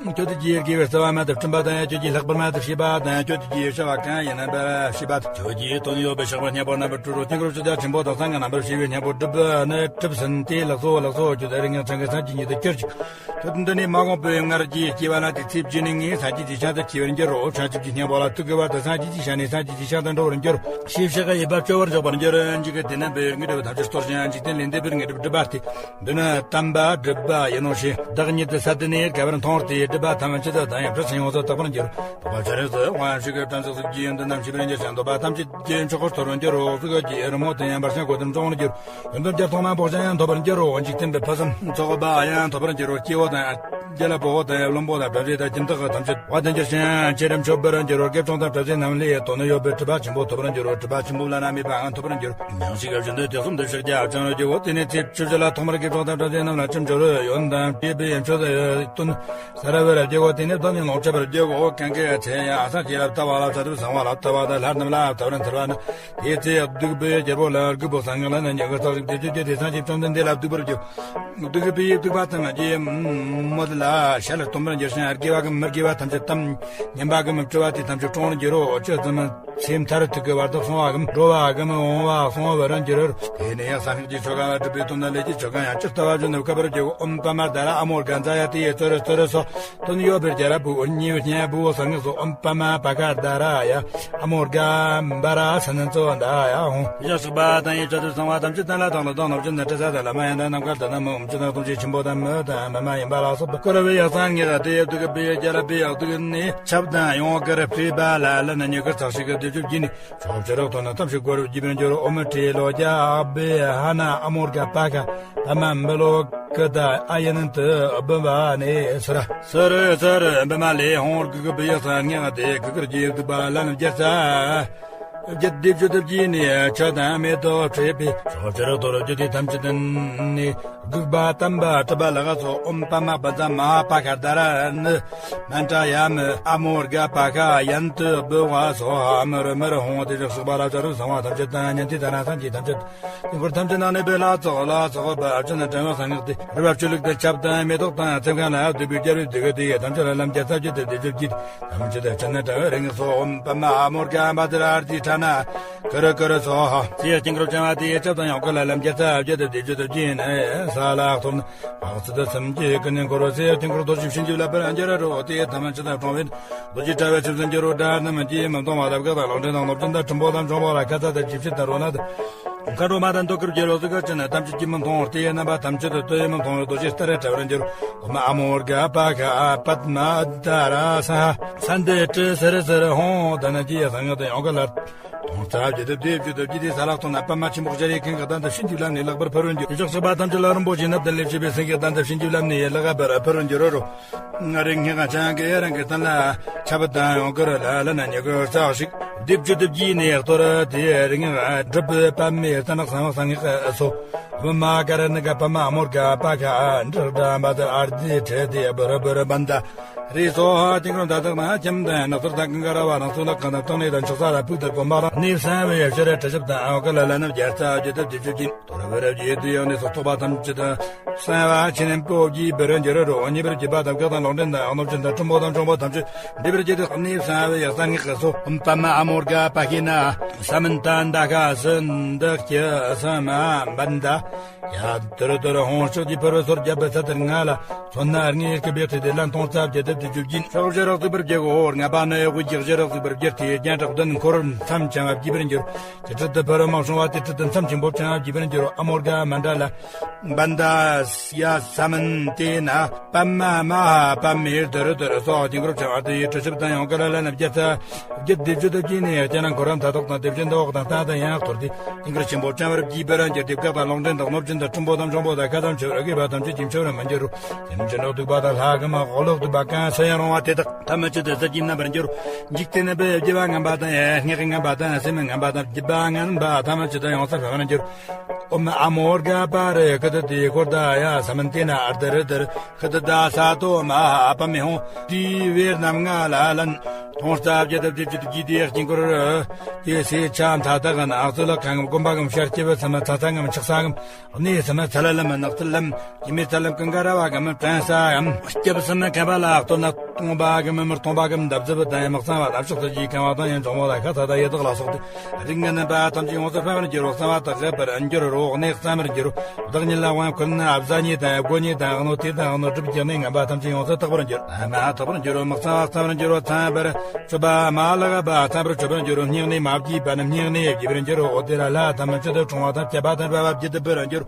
དང་། ཁྱོད་དུ་རྗེའི་དགེ་བའི་རྩ་བ་མ་དུ་བསྐྲུན་པ་དང་ཁྱོད་ཀྱིས་ལྷག་པར་མ་དུ་བྱེད་པ་དང་ཁྱོད་དུ་རྗེའི་བྱ་བ་གང་ཡིན་རྣམ་པར་བྱེད་པ་དང་ཁྱོད་ཀྱིས་དོན་ཡོད་པའི་ཕྱག་པ་བརྙན་པོ་རྣམ་པར་སྤྲུལ་རོ། དཀྱིལ་འཁོར་ཆུ་བརྒྱ་ཆེན་པོ་དང་གསང་སྔགས་རྣམ་པར་བྱེ་བའི་བརྙན་པོ་སྒྲུབ་པ་ནི་གྲུབ་ཟིན་ཏེ་ལགས་སོ་ལགས་སོ་ཁྱོད་དུ་རིང་གང་ཚང་གི་སངས་རྒྱས་ཉིད་དུ་གྱུར་ཅིག་ཁྱོད་འདི་ནི་མ་འོངས་པའི་སྔར་གྱི་སྐྱེ་བ་ལ་དེ་ཚེ་བརྒྱུད་ནས་ངས་སངས་རྒྱས་ཀྱི་ཞིང་དུ་སྐྱེ་བར་འགྱུར་རོ། བྱང་ཆུབ་ཀྱི་སྙིང་པོ་ལ་ཐུག་གི་བར་དུ་སངས་རྒྱས་ཀྱི་ཞིང་ནས་སངས་རྒྱས་ཀྱི་ཞིང་དུ་འགྲོ་བར་འགྱུར་རོ། ཞེས་བཤད་ཀྱི་ཡིད་པ་སྐྱོ་བར་འཇོག་པར་འགྱུར། འཇིག་གི་དེ་ནི་བོད་ཡུལ་དངོས་གྲུབ་ཐམས་ཅད་སྟོར་ཞིང་འཇིག་རྟེན་ལས་འདས་པའི་དངོས་གྲུབ་སྒྲུབ་པ་སྟེ། འདི་ནི་དམ་པ་སྒྲུབ་པ་ཡིན་ནོ་ཞེས་བདག་ཉིད་དུ་ས་དེ་ནས་ག་བར་མཐོང་བར་དེའི་སྒྲུབ་པ་ཐམས་ཅད་དང་ཡང་བྲལ་ཞིང་ཡོངས་སུ་དག་པར་འགྱུར། འཕགས་པ་སྤྱན་རས་གཟིགས་དབང་ཕྱུག་གི་དྲན་གསོ་གཟུགས་ཀྱི་ཡོན་ཏན་རྣམས་ཤེས་པར་འགྱུར་ཞིང་འདོད་པ་ཐམས་ཅད་ཀྱི་མཆོག་གི་ཐོབ་པར་འགྱུར་རོ། གཟུགས་ཀྱི་རི་མོ་དེ་ཡང་འབར་ཞིང་གོ་ལྡན་སྐྱོང་བར་འགྱུར། ཡོན་ཏན་བརྒྱ་སྟོང་མང་པོ་ཞིང་ཡང་ཐོབ་པར་འགྱུར་རོ། འཇིག་རྟེན་པའི་ཕུན་སུམ་ཚོགས་པ་ཡང་ཐོབ་པར་འགྱུར་རོ། སྐྱེ་བོ་དང་རྒྱལ་བ་བོ་དང་བློན་པོ་དང་བྲམ་ཟེ་དང་ཁྱིམ་བདག་ཐམས་ཅད་བ་དན་གྱུར་ཞིང་ཆེ་རིམ་མཆོད་པར་འགྱུར་རོ། དགེ་སྦྱོང་དང་བྲམ་ཟེ་རྣམས་ལས་དོན་ཡོད་པའི་གྲུབ་པ་ཆེན་པོ་ཐོབ་པར་འགྱུར་རོ། གྲུབ་པ་ཆེན་པོ་བླ་ན་མེད་པའང་ཐོབ་པར་འགྱུར། མྱང་ཞིང་སྐབས་བཞིན་དུ་དུས་གསུམ་དུ་ཕྱག་རྒྱ་བཅིངས་རོ། དེ་ནས་ཚེ་བཅུ་བཞི་ལ་ཐོག་མར་དགེ་སྦྱོང་དང་བྲམ་ཟེ་རྣམས་ལ་ཁྲིམས་སྦྱོར་རོ། ཡོན་ཏན་བསྐྱེད་པའི་ཡོན་མཆོད་དོན་གསལ་བར་བགྱིའོ། དེ་ནས་བདག་ཉིད་ལོངས་སྤྱོད་པར་བགྱིའོ། གང་གི་ཚེ་ཡང་སངས་རྒྱས་ལ་བལྟ་བ་ལ་བྱ་གྲུབ་གསང་བ་ལ་བལྟ་བ་དང་ལྷ་རྣམས་ལ་བལྟ་བར་འཚལ་བ་ན། དེའི་ཚེ་སྡིག་པའི་རྒྱལ་པོ་ལ་སྒུག་པོ་གསང་སྔགས་ལ་ནི་ཉེ་གི་རྩ་ཞིག་དེ་བཅུ་བརྒྱད་དེ་སངས་རྒྱས་བཅོམ་ལྡན་འདས་ལ་འདུག་པར་བགྱིའོ། སྡིག་པའི་སྡིག་པ་ཐམས་ཅད་མོད་ལ་ཞལ་སྟོན་པར་འགྱུར་ཞིང་དགེ་བ་གམ་མི་དགེ་བ་ཐམས་ཅད་དམ། ངན་པ་གམ་སྤྲོ་བ་དེ་ཐམས་ཅད་བཀྲོངས་འགྱུར་རོ། ཅི་ཙམ་ཚེ་མཐར་ཐུག་གི་བར་དུ་སོང་བ་གམ་འགྲོ་བ་གམ་འོང་བ་སོང་བར་འགྱུར་རོ། དེ་ནས་ཡང་གསང་སྔགས་ཀྱི་ཆོ་ག་ལ་སྒྲུབ་པའི་དོན་དང་ལས་ཀྱི་ཆོ་ག་ཡང་ཇི་ལྟ་བ་བཞིན་དུ་བཀབ་པར་བགྱིའོ། ཨོཾ་པདྨ་དྷ་ར་ཨ་མོ་ག་ཛ་ཡ། དེ་ཡི་ཚུལ་ཚུལ་སོགས་དོན་ཡོད་པའི་རྒྱལ་པོ་ཉེ་བའི་གཉེན་པོ་གསང་སྔགས་སོགས། ཨོཾ་པདྨ་པཱ་ཥ་དྷ་ར་ཡ། ཨ་མོ་ག་བྷ་ར་སན་ཙོ་དྷ་ཡ་ཧོ། ཡ་སོགས་པ་དང་ཡི་བྱ་དུར་གསང་བ་ཐམས་ཅད་དང་ལྷ་དང་ཀླུ་དང་ནོར་སྦྱིན་དང་དྲི་ཟ་དང་ལྷ་མ་ཡིན་དང་ནམ་མཁའ་དང་མི་འོང་ཆུ་དང་ལྟུང་བྱེད་ཆེན་པོ་དང་མི་དང་མི་མ་ཡིན་པ་ལ་སོགས་པ་བསྐོར་བའི་ཡ་གསང་སྔགས་དེ་ཡབ་ཏུ་གི་བི་ཡ་རྒྱ་ར་བི་ཡག་ཏུ་གི་ནི་ཆབ་དང་ཡོང་གར་བྲིས་པ་ལ་ལ་ན་ཉི་གར་ཚགས་ཤིག་གི་བདེ་སྤྱོད་ཀྱི་ནི། ཕྱོགས་བཅུ་རིགས་ཐོག་ན་ཐམས་ཅད་བསྐོར་བར་བགྱིད་པར་འགྱུར། ཨོཾ་ཏྲི་ལོ་ཀྱ་ཨ་བི་ཧ་ན་ཨ་མོ་ག་པཱ་ཥ་པདྨ་འབི་ལོ་ཀི་ཏ་ཨ་ཡ་ནན་ཏུ་བི་མ་ནི་སུ་ར། སུ་རུ་སུ་རུ་བི་མ་ལས་ཧོང་བར་གུ་གུ་བི་ཡ་ས་ངེ་ང་དེ་གུ་གུར་གྱི་བདུག་པ་ལ་ནམ་རྒྱལ་ས། རྒྱལ་སྡེ་བཅུ་དུ་བགྱིས་ནས་ཆོས་དང་མེ་ཏོག་བྲིས་པའི་ཕྱོགས་བཅུ་རིགས་ཐོག་རྒྱུ་དེ་ཐམས་ཅད་ནི། དགུག་པ་དམ་པ་གྲུབ་པ་ལ་ག་སོགས། ཨོཾ་པདྨ་བཛྲ་མ་ཧཱ་པཱ་ཥ་དྷ་ར་ནི་མནྟྲ་ཡ་མི་ཨ་མོ་ག་པཱ་ཥ་ཡན་ཏུ་བི་ཝ་སྭཱ་ཧཱ། མི་རུ་མི་རུ་ཧོང་དེ་ཞག་སོགས་པ་ལ་བྱ་རུང་གསང་བ་ཐམས་ཅད་དང་ཉན་ཐོས་དང་རང་སངས་རྒྱས་ཐམས་ཅད་དང་དཀྱིལ་འཁོར་ཐམས་ཅད་ནང་གནས་པའི་ལྷ་ཚོགས་ལ་སོགས་པ་ཨ་ཅོ་ན་དྲན་བ་གསང་སྔགས་ཏེ་རུ་བ་བཅུ་ལུགས་ཏེ་ཆབ་དང་མེ་ཏོག་དང་ཚེམས་ཁང་ལ་ཡབ་ཏུ་བི་རྒྱལ་བའི་དུས་ཀ་དེ་ཡི་ཐམས་ཅད་ལ་ལམ་རྒྱལ་ཚ་བརྒྱད་དུ་བདེ་སྤྱོད་ཀྱི། ཐམས་ཅད་ཕྱི་ནས་དྲ་བའི་རིང་སོགས། ཨོཾ་པདྨ་ཨ་མོ་ག་བཛྲ་ཨརྠི་ཥ་ན་ཀ་རུ་ཀ་རུ་སྭཱ་ཧཱ། ཚེ་དཀྱིལ་འཁོར་བྱང་བ་དེའི་ཆབ་དང་ཡང་ཀུན་ལ་ལམ་རྒྱལ་ཚ་བརྒྱད་དུ་བདེ་སྤྱོད་དུ་བགྱིས་ནས་ས་ལ་གཏོར་ན། འཕགས་ཚོགས་སྟེ་སེམས་བསྐྱེད་ཀུན་ནས་འཁོར་བའི་ཚེ་དཀྱིལ་འཁོར་རྡོ་རྗེ་བྱིན་གྱིས་བརླབས་པར་འགྱུར་རོ། དེ་ཐ་མལ་ཕྱི་དང་གྲོང་བའི་རྡོ་རྗེ་དྲ་བའི་ཚུལ་དུ་འགྱུར་རོ། དགྲ་རྣམས་ཀྱིས་མི་གཏོང་བ་ལ་བཀའ་དང་ལུང་ཕྲན་དང་ནོར་སྦྱིན་དང་ཁྲིམས་ཕོག་དང་འབྱུང་པོ་ལ་ཁ་ཚ་དང་འཇིགས་བྱེད་དང་རོ་ནད་དང་མཁའ་འགྲོ་མ་དང་འདོད་དགུར་འགྱུར་རོ། གཟུགས་ཀྱི་སྤྱི་ནི་ཐམས་ཅད་ཀྱིས་མི་མཐོང་བར་དེའི་རྣམ་པ་ཐམས་ཅད་དུ་ལྟོས་མི་མཐོང་བའི་རྡོ་རྗེ་ལྟར་དྲ་བར་འགྱུར་རོ། ཨོཾ་ཨ་མོ་ག་པཱ་ཥ་པདྨ་དྷ་ར་སྭཱ་ཧཱ། ས་འདི་དྲི་ཟེར་ཟེར་ཧོང་དྷ་ན་ཅི་ཡ་གསང་སྔགས་དང་ཡང་ཀུན་ལ། དོང་རྩ་བརྒྱད་དུ་བདེ་བཅུ་དུ་བགྱིས་ཏེ་ས་ལ་གཏོར་ན་པདྨ་ཆེན་པོ་ཞལ་ཡི་ཁེང་གི་གདན་དུ་བྱིན་གྱིས་བརླབས་ནས་ལེགས་པར་ཕུལ་བར་འགྱུར། ཡུལ་ཕྱོགས་གཅིག་པ་ཐམས་ཅད་ལ་རིན་པོ་ཆེའི་ནུབ་ཏུ་ལེགས་བྱས་པའི་སེང་གེའི་གདན་དུ་བྱིན་གྱིས་བརླབས་ནས་ལེགས་པར་ཕུལ་བར་འགྱུར་རོ། ང་རིགས་སྙན་ངག་འཆང་གིས་རང་གི་གདན་ལ་ཆབ་དང་ཡང་ཀུན་ལ་ལ་ན་ཉི་གུ་རྩ་ཞིག་བདེ་བཅུ་དུ་བགྱིས་ནས་གཏོར་དེ་རིགས་སྔགས་སྒྲུབ་པའི་པདྨའི་གདན་གསང་སྔགས་སོ། བི་མ་ཀ་ར་ཎི་ཀ་པདྨ་ཨ་མོ་ག་པཱ་ཥ་ཌྷ་ར་བཛྲ་ཨརྠི་ཁྲི་དེ་བུ་རུ་བུ་རུ་བན་ད། རི་སོགས་དཀྱིལ་འཁོར་མཐའ་དག་ན་ཁྱིམ་དང་ནགས་ཚལ་དང་ཀུན་དགའ་ར་བ་དང་གཙུག་ལག་ཁང་དང་གཙུག་གནས་དང་ཕྱོགས་ས་དང་ཕུག་དང་དགོན་པ་དང་གནས་གསང་བའི་ཡབ་ཤེས་རབ་ཁྲི་ཞབས་དང་ཨ་ཀ་ལ་ལ་ནབ་རྒྱལ་ཚ་རྒྱུ་ཐབས་ཀྱི་ཆུ་རྒྱུན། དོ་ར་བུ་རབ་ཀྱི་དུས་ཡང་ནས་སོགས་རྟོག་པ་ཐམས་ཅད་དང་གསང་བ་ཆེ་ནན་པོ་བགྱིས་པར་འགྱུར་རོ། ཉེ་བར་གྱི་པ་དང་བཀའ་དང་ལུང་འདྲེན་དང་ནོར་ཅན་དང་ཁྲིམས་པོ་དང་གྲོང་པོ་ཐམས་ཅད་འདྲེས་པར་གྱུར་ཏེ་གནས་གསང་བའི་ཡབ་གསང་སྔགས་ཀྱི་སོ་པདྨ་ཨ་མོ་དགའ་པ་ཤི་ན་ས་མན་ཏ་འདའ་ཁ་སི་འདི་སྐྱི་ས་མ་བན་ད། ཡ། དུར་དུར་ཧོང་ཕྱོགས་ཀྱི་ཕུར་བུ་སོར་བརྒྱབ་པའི་ཚད་དར་ང་ལ་མཚོན་ན་ངའི་སྐུ་པའི་ཁྲི་དེ་ལན་མཐོང་རྩ་བརྒྱད་དེ་དུས་རྒྱུ་རྒྱུན་ཕྱོགས་བཞི་རག་ཚིག་པར་བརྒྱད་གོ་ཧོར་ལྔ་པ་ནི་དབུས་ཀྱི་བཞི་རག་ཚིག་པར་བརྒྱད་དེ་རྒྱན་གྲགས་བདུན་འཁོར་མཚམས་བྱང་བ་བརྒྱུད་པར་འགྱུར། ཅི་ཁྲི་དུ་ཕུར་བུ་མ་བྱུང་བ་དེ་ཁྲི་དུ་མཚམས་ཆེན་པོ་བྱང་བ་བརྒྱུད་པར་འགྱུར། ཨ་མོ་དགའ་མན་ད་ལ་བན་ད་ཡ་ས་མན་ཏེ་ན་པདྨ་མ་ཧཱ་པདྨའི་དུར་དུར་སོགས་དཀྱིལ་འཁོར་བྱང་བ་དེ་ཡི་ཁྲི་ཞབས་དང་ཡང་ཀ་ལ་ལ་ནབ་རྒྱལ་ཚ། རྒྱུད་སྡེ་བཅུ་དང་བཅས་ནས་སྤྱན་ན་འཁོར་རམ་མཐའ་ཐོག་དང་སྡེ་བཞི་འདི་འོག་དང་རྟ་དང་ཡང་གཏོར་ཏེ་དཀྱིལ་འཁོར་ཆེན་པོ་བྱང་བར་བགྱིས་པར་འགྱུར་ཏེ་བཀའ་དང་ལུང་འདྲེན་དང་ནོར་སྦྱིན་དང་ཁྲིམས་པོ་དང་འབྱུང་པོ་དང་ཁ་དམ་ཆོས་ར་དགེ་བ་ཐམས་ཅད་ཀྱིས་མཆོད་ར་མི་འགྱུར་རོ། དེ་ནི་ཅི་ནོར་སྡིག་པ་དང་ལྷ་གི་མ་འོག་ལོག་སྡིག་པ་གང་སེལ་ཡང་རུང་བ་དེ་དག་ཐམས་ཅད་དུ་ཟད་ཀྱིས་མནར་བར་འགྱུར། འཇིག་རྟེན་ནི་བའི་བགྱི་བ་ངན་པ་དང་ཡང་སྔགས་ཀྱི་ངན་པ་དང་སེམས་ངན་པ་དང་སྒྱིད་པ་ངན་པ་ཐམས་ཅད་དུ་ཡོངས་སུ་འཕེལ་བར་འགྱུར། ཨོམ་ཨ་མོ་དགའ་པ་རི་ཁི་ཏི་དེ་ཁོར་ད་ཡ་ས་མན་ཏེ་ན་ཨར་དི་རི་དི་རི། ཁི་ཏི་ད་ས་ཏོ་མ་ཧ་པ་མི་ཧོང་དེའི་བེར་རྣམ་ལྔ་ལ་ལན། མཐོང་རྩ་བརྒྱད་དུ་བརྒྱད་ཅུ་དུ་བགྱིས་ཏེ་དཀྱིལ་འཁོར་དེ་སའི་ཆ་མཐའ་དག་གི་ནང་གཙུག་ལག་ཁང་ངམ་དགོན་པ་ངམ་ཤར་སྐྱེ་བོ་ཚང་མ་ཚ་ཚ་ངམ་ཆགས་ས་ངམ་གནས་ཚང་མ་ཚ་ལ་ལམ་ནགས་ཚལ་ལམ་སྐྱེ་མེད་ཚལ་ལམ་ཀུན་དགའ་ར་བ་ངམ་བྲན་ས་ངམ་སྐྱབས་སུ་མི་མཁས་པ་ལ་ལྟོས་ན་སྟོང་པ་གམ་མི་མི་སྟོང་པ་གམ་འདབ་རྫབ་དང་ཡང་མི་གཙང་བ་ལ་ཕྱོགས་སུ་ཡི་གང་བ་དང་ཡང་འབྱུང་བ་ལ་ཁ་ཚ་དང་ཡི་དྭགས་ལ་སོགས་ཏེ། རིགས་ངན་པ་ཐམས་ཅད་ཡོངས་སུ་འཕེལ་བར་འགྱུར་རོ། གསང་བ་དག་པར་འགྱུར་རོ། གནས་གཙང་མར་འགྱུར་རོ། བདག་ཉིད་ལ་དབང་བསྐུར་ན་བཟའ་ཉེས་དང་བགོ་ཉེས་དང་གནོད་འཚེ་དང་གནོད་སྒྲིབ་ཀྱི་གནས་ངན་པ་ཐམས་ཅད་ཡོངས་སུ་དག་པར་འགྱུར། མ་དག་པར་འགྱུར་རོ། མི་གཙང་བ་གཙང་བར་འགྱུར་རོ། ཚངས་པར་སྤྱོད་པ་མ་ལགས་པ་ཚངས་པར་སྤྱོད་པར་འགྱུར་རོ། སྙིང་ནས་མ་བགྱིས་པ་རྣམས་སྙིང་ནས་བགྱིས་པར་འགྱུར་རོ། འོ་དེ་ལ་ལྷ་ཐམས་ཅད་དུ་འཁྲུངས་པ་དང་བཅས་པ་དང་འབར་བ་བརྒྱད་དུ་འབར་བར་འགྱུར།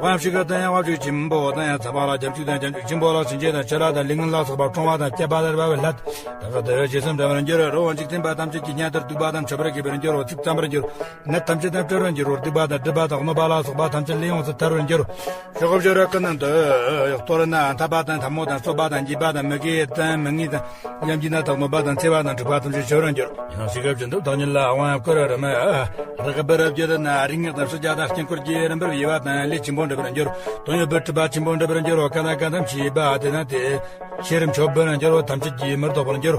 དབང་ཕྱུག་དང་ཡང་དབང་ཕྱུག་ཆེན་པོ་དང་ཡང་ཚངས་པ་ལ་ཁྱབ་འཇུག་དང་ཁྱབ་འཇུག་ཆེན་པོ་ལ་སེམས་ཅན་དང་ཆོས་ལ་དང་ལུས་ངན་ལ་སོགས་པ་འཁྲུངས་པ་དང་བཅས་པ་དང་འབར་བའི་ལྷ། དེ་དག་ཏུ་ཞེས་སུ་འབྲང་བར་འགྱུར་རོ། འཇིག་རྟེན་པ་ཐམས་ཅད་ཀྱི་གཉེན་དུ་སྡུག་པ་དང་ཆོས་པར་གྱུར་པར་འགྱུར་རོ། ཚིག་གཙང་བར་འགྱུར། ནད་ཐམས་ཅད་དང་བྲལ་བར་འགྱུར་རོ། སྡིག་པ་དང་སྒྲིབ་པ་དང་གནོད་པ་ལ་སོགས་པ་ཐམས་ཅད་ལས་ཡོངས་སུ་ཐར་བར་འགྱུར་རོ། ཕྱོགས་བཅུ་རུ་ཀུན་ཏུ་གཏོར་ན་འཐབ་པ་དང་འཐབ་མོ་དང་གསོད་པ་དང་འཇིགས་པ་དང་མི་དགེ་དང་མི་ངན་དང་ཡང་བགྱིས་ན་དང་གནོད་པ་དང་འཚེ་བ་དང་འཁྲུག་པ་ཐམས་ཅད་ཆོད་པར་འགྱུར། ཡང་ཤི་ཁབ་བཞིན་དུ་བདག་ཉིད་ལ་དབང་བསྐུར་རམ། རགས་པར་བརྗོད་ན་རིག་སྔགས་དང་སུ་ཇ་དང་དཀྱིལ་འཁོར་གྱི་རིམ་པར་དབྱེ་བ་དང་ལས་ཆེན་པོ་འགྲུབ་པར་འགྱུར། དོན་ཡོད་པའི་སྒྲུབ་པ་ཆེན་པོ་འགྲུབ་པར་འགྱུར་རོ། ག་ན་ག་དམ་ཞེས་པ་དེ་ན་དེ། ཆེར་མཆོད་པར་འགྱུར་རོ། ཐམས་ཅད་ཀྱིས་མི་ལྡོག་པར་འགྱུར།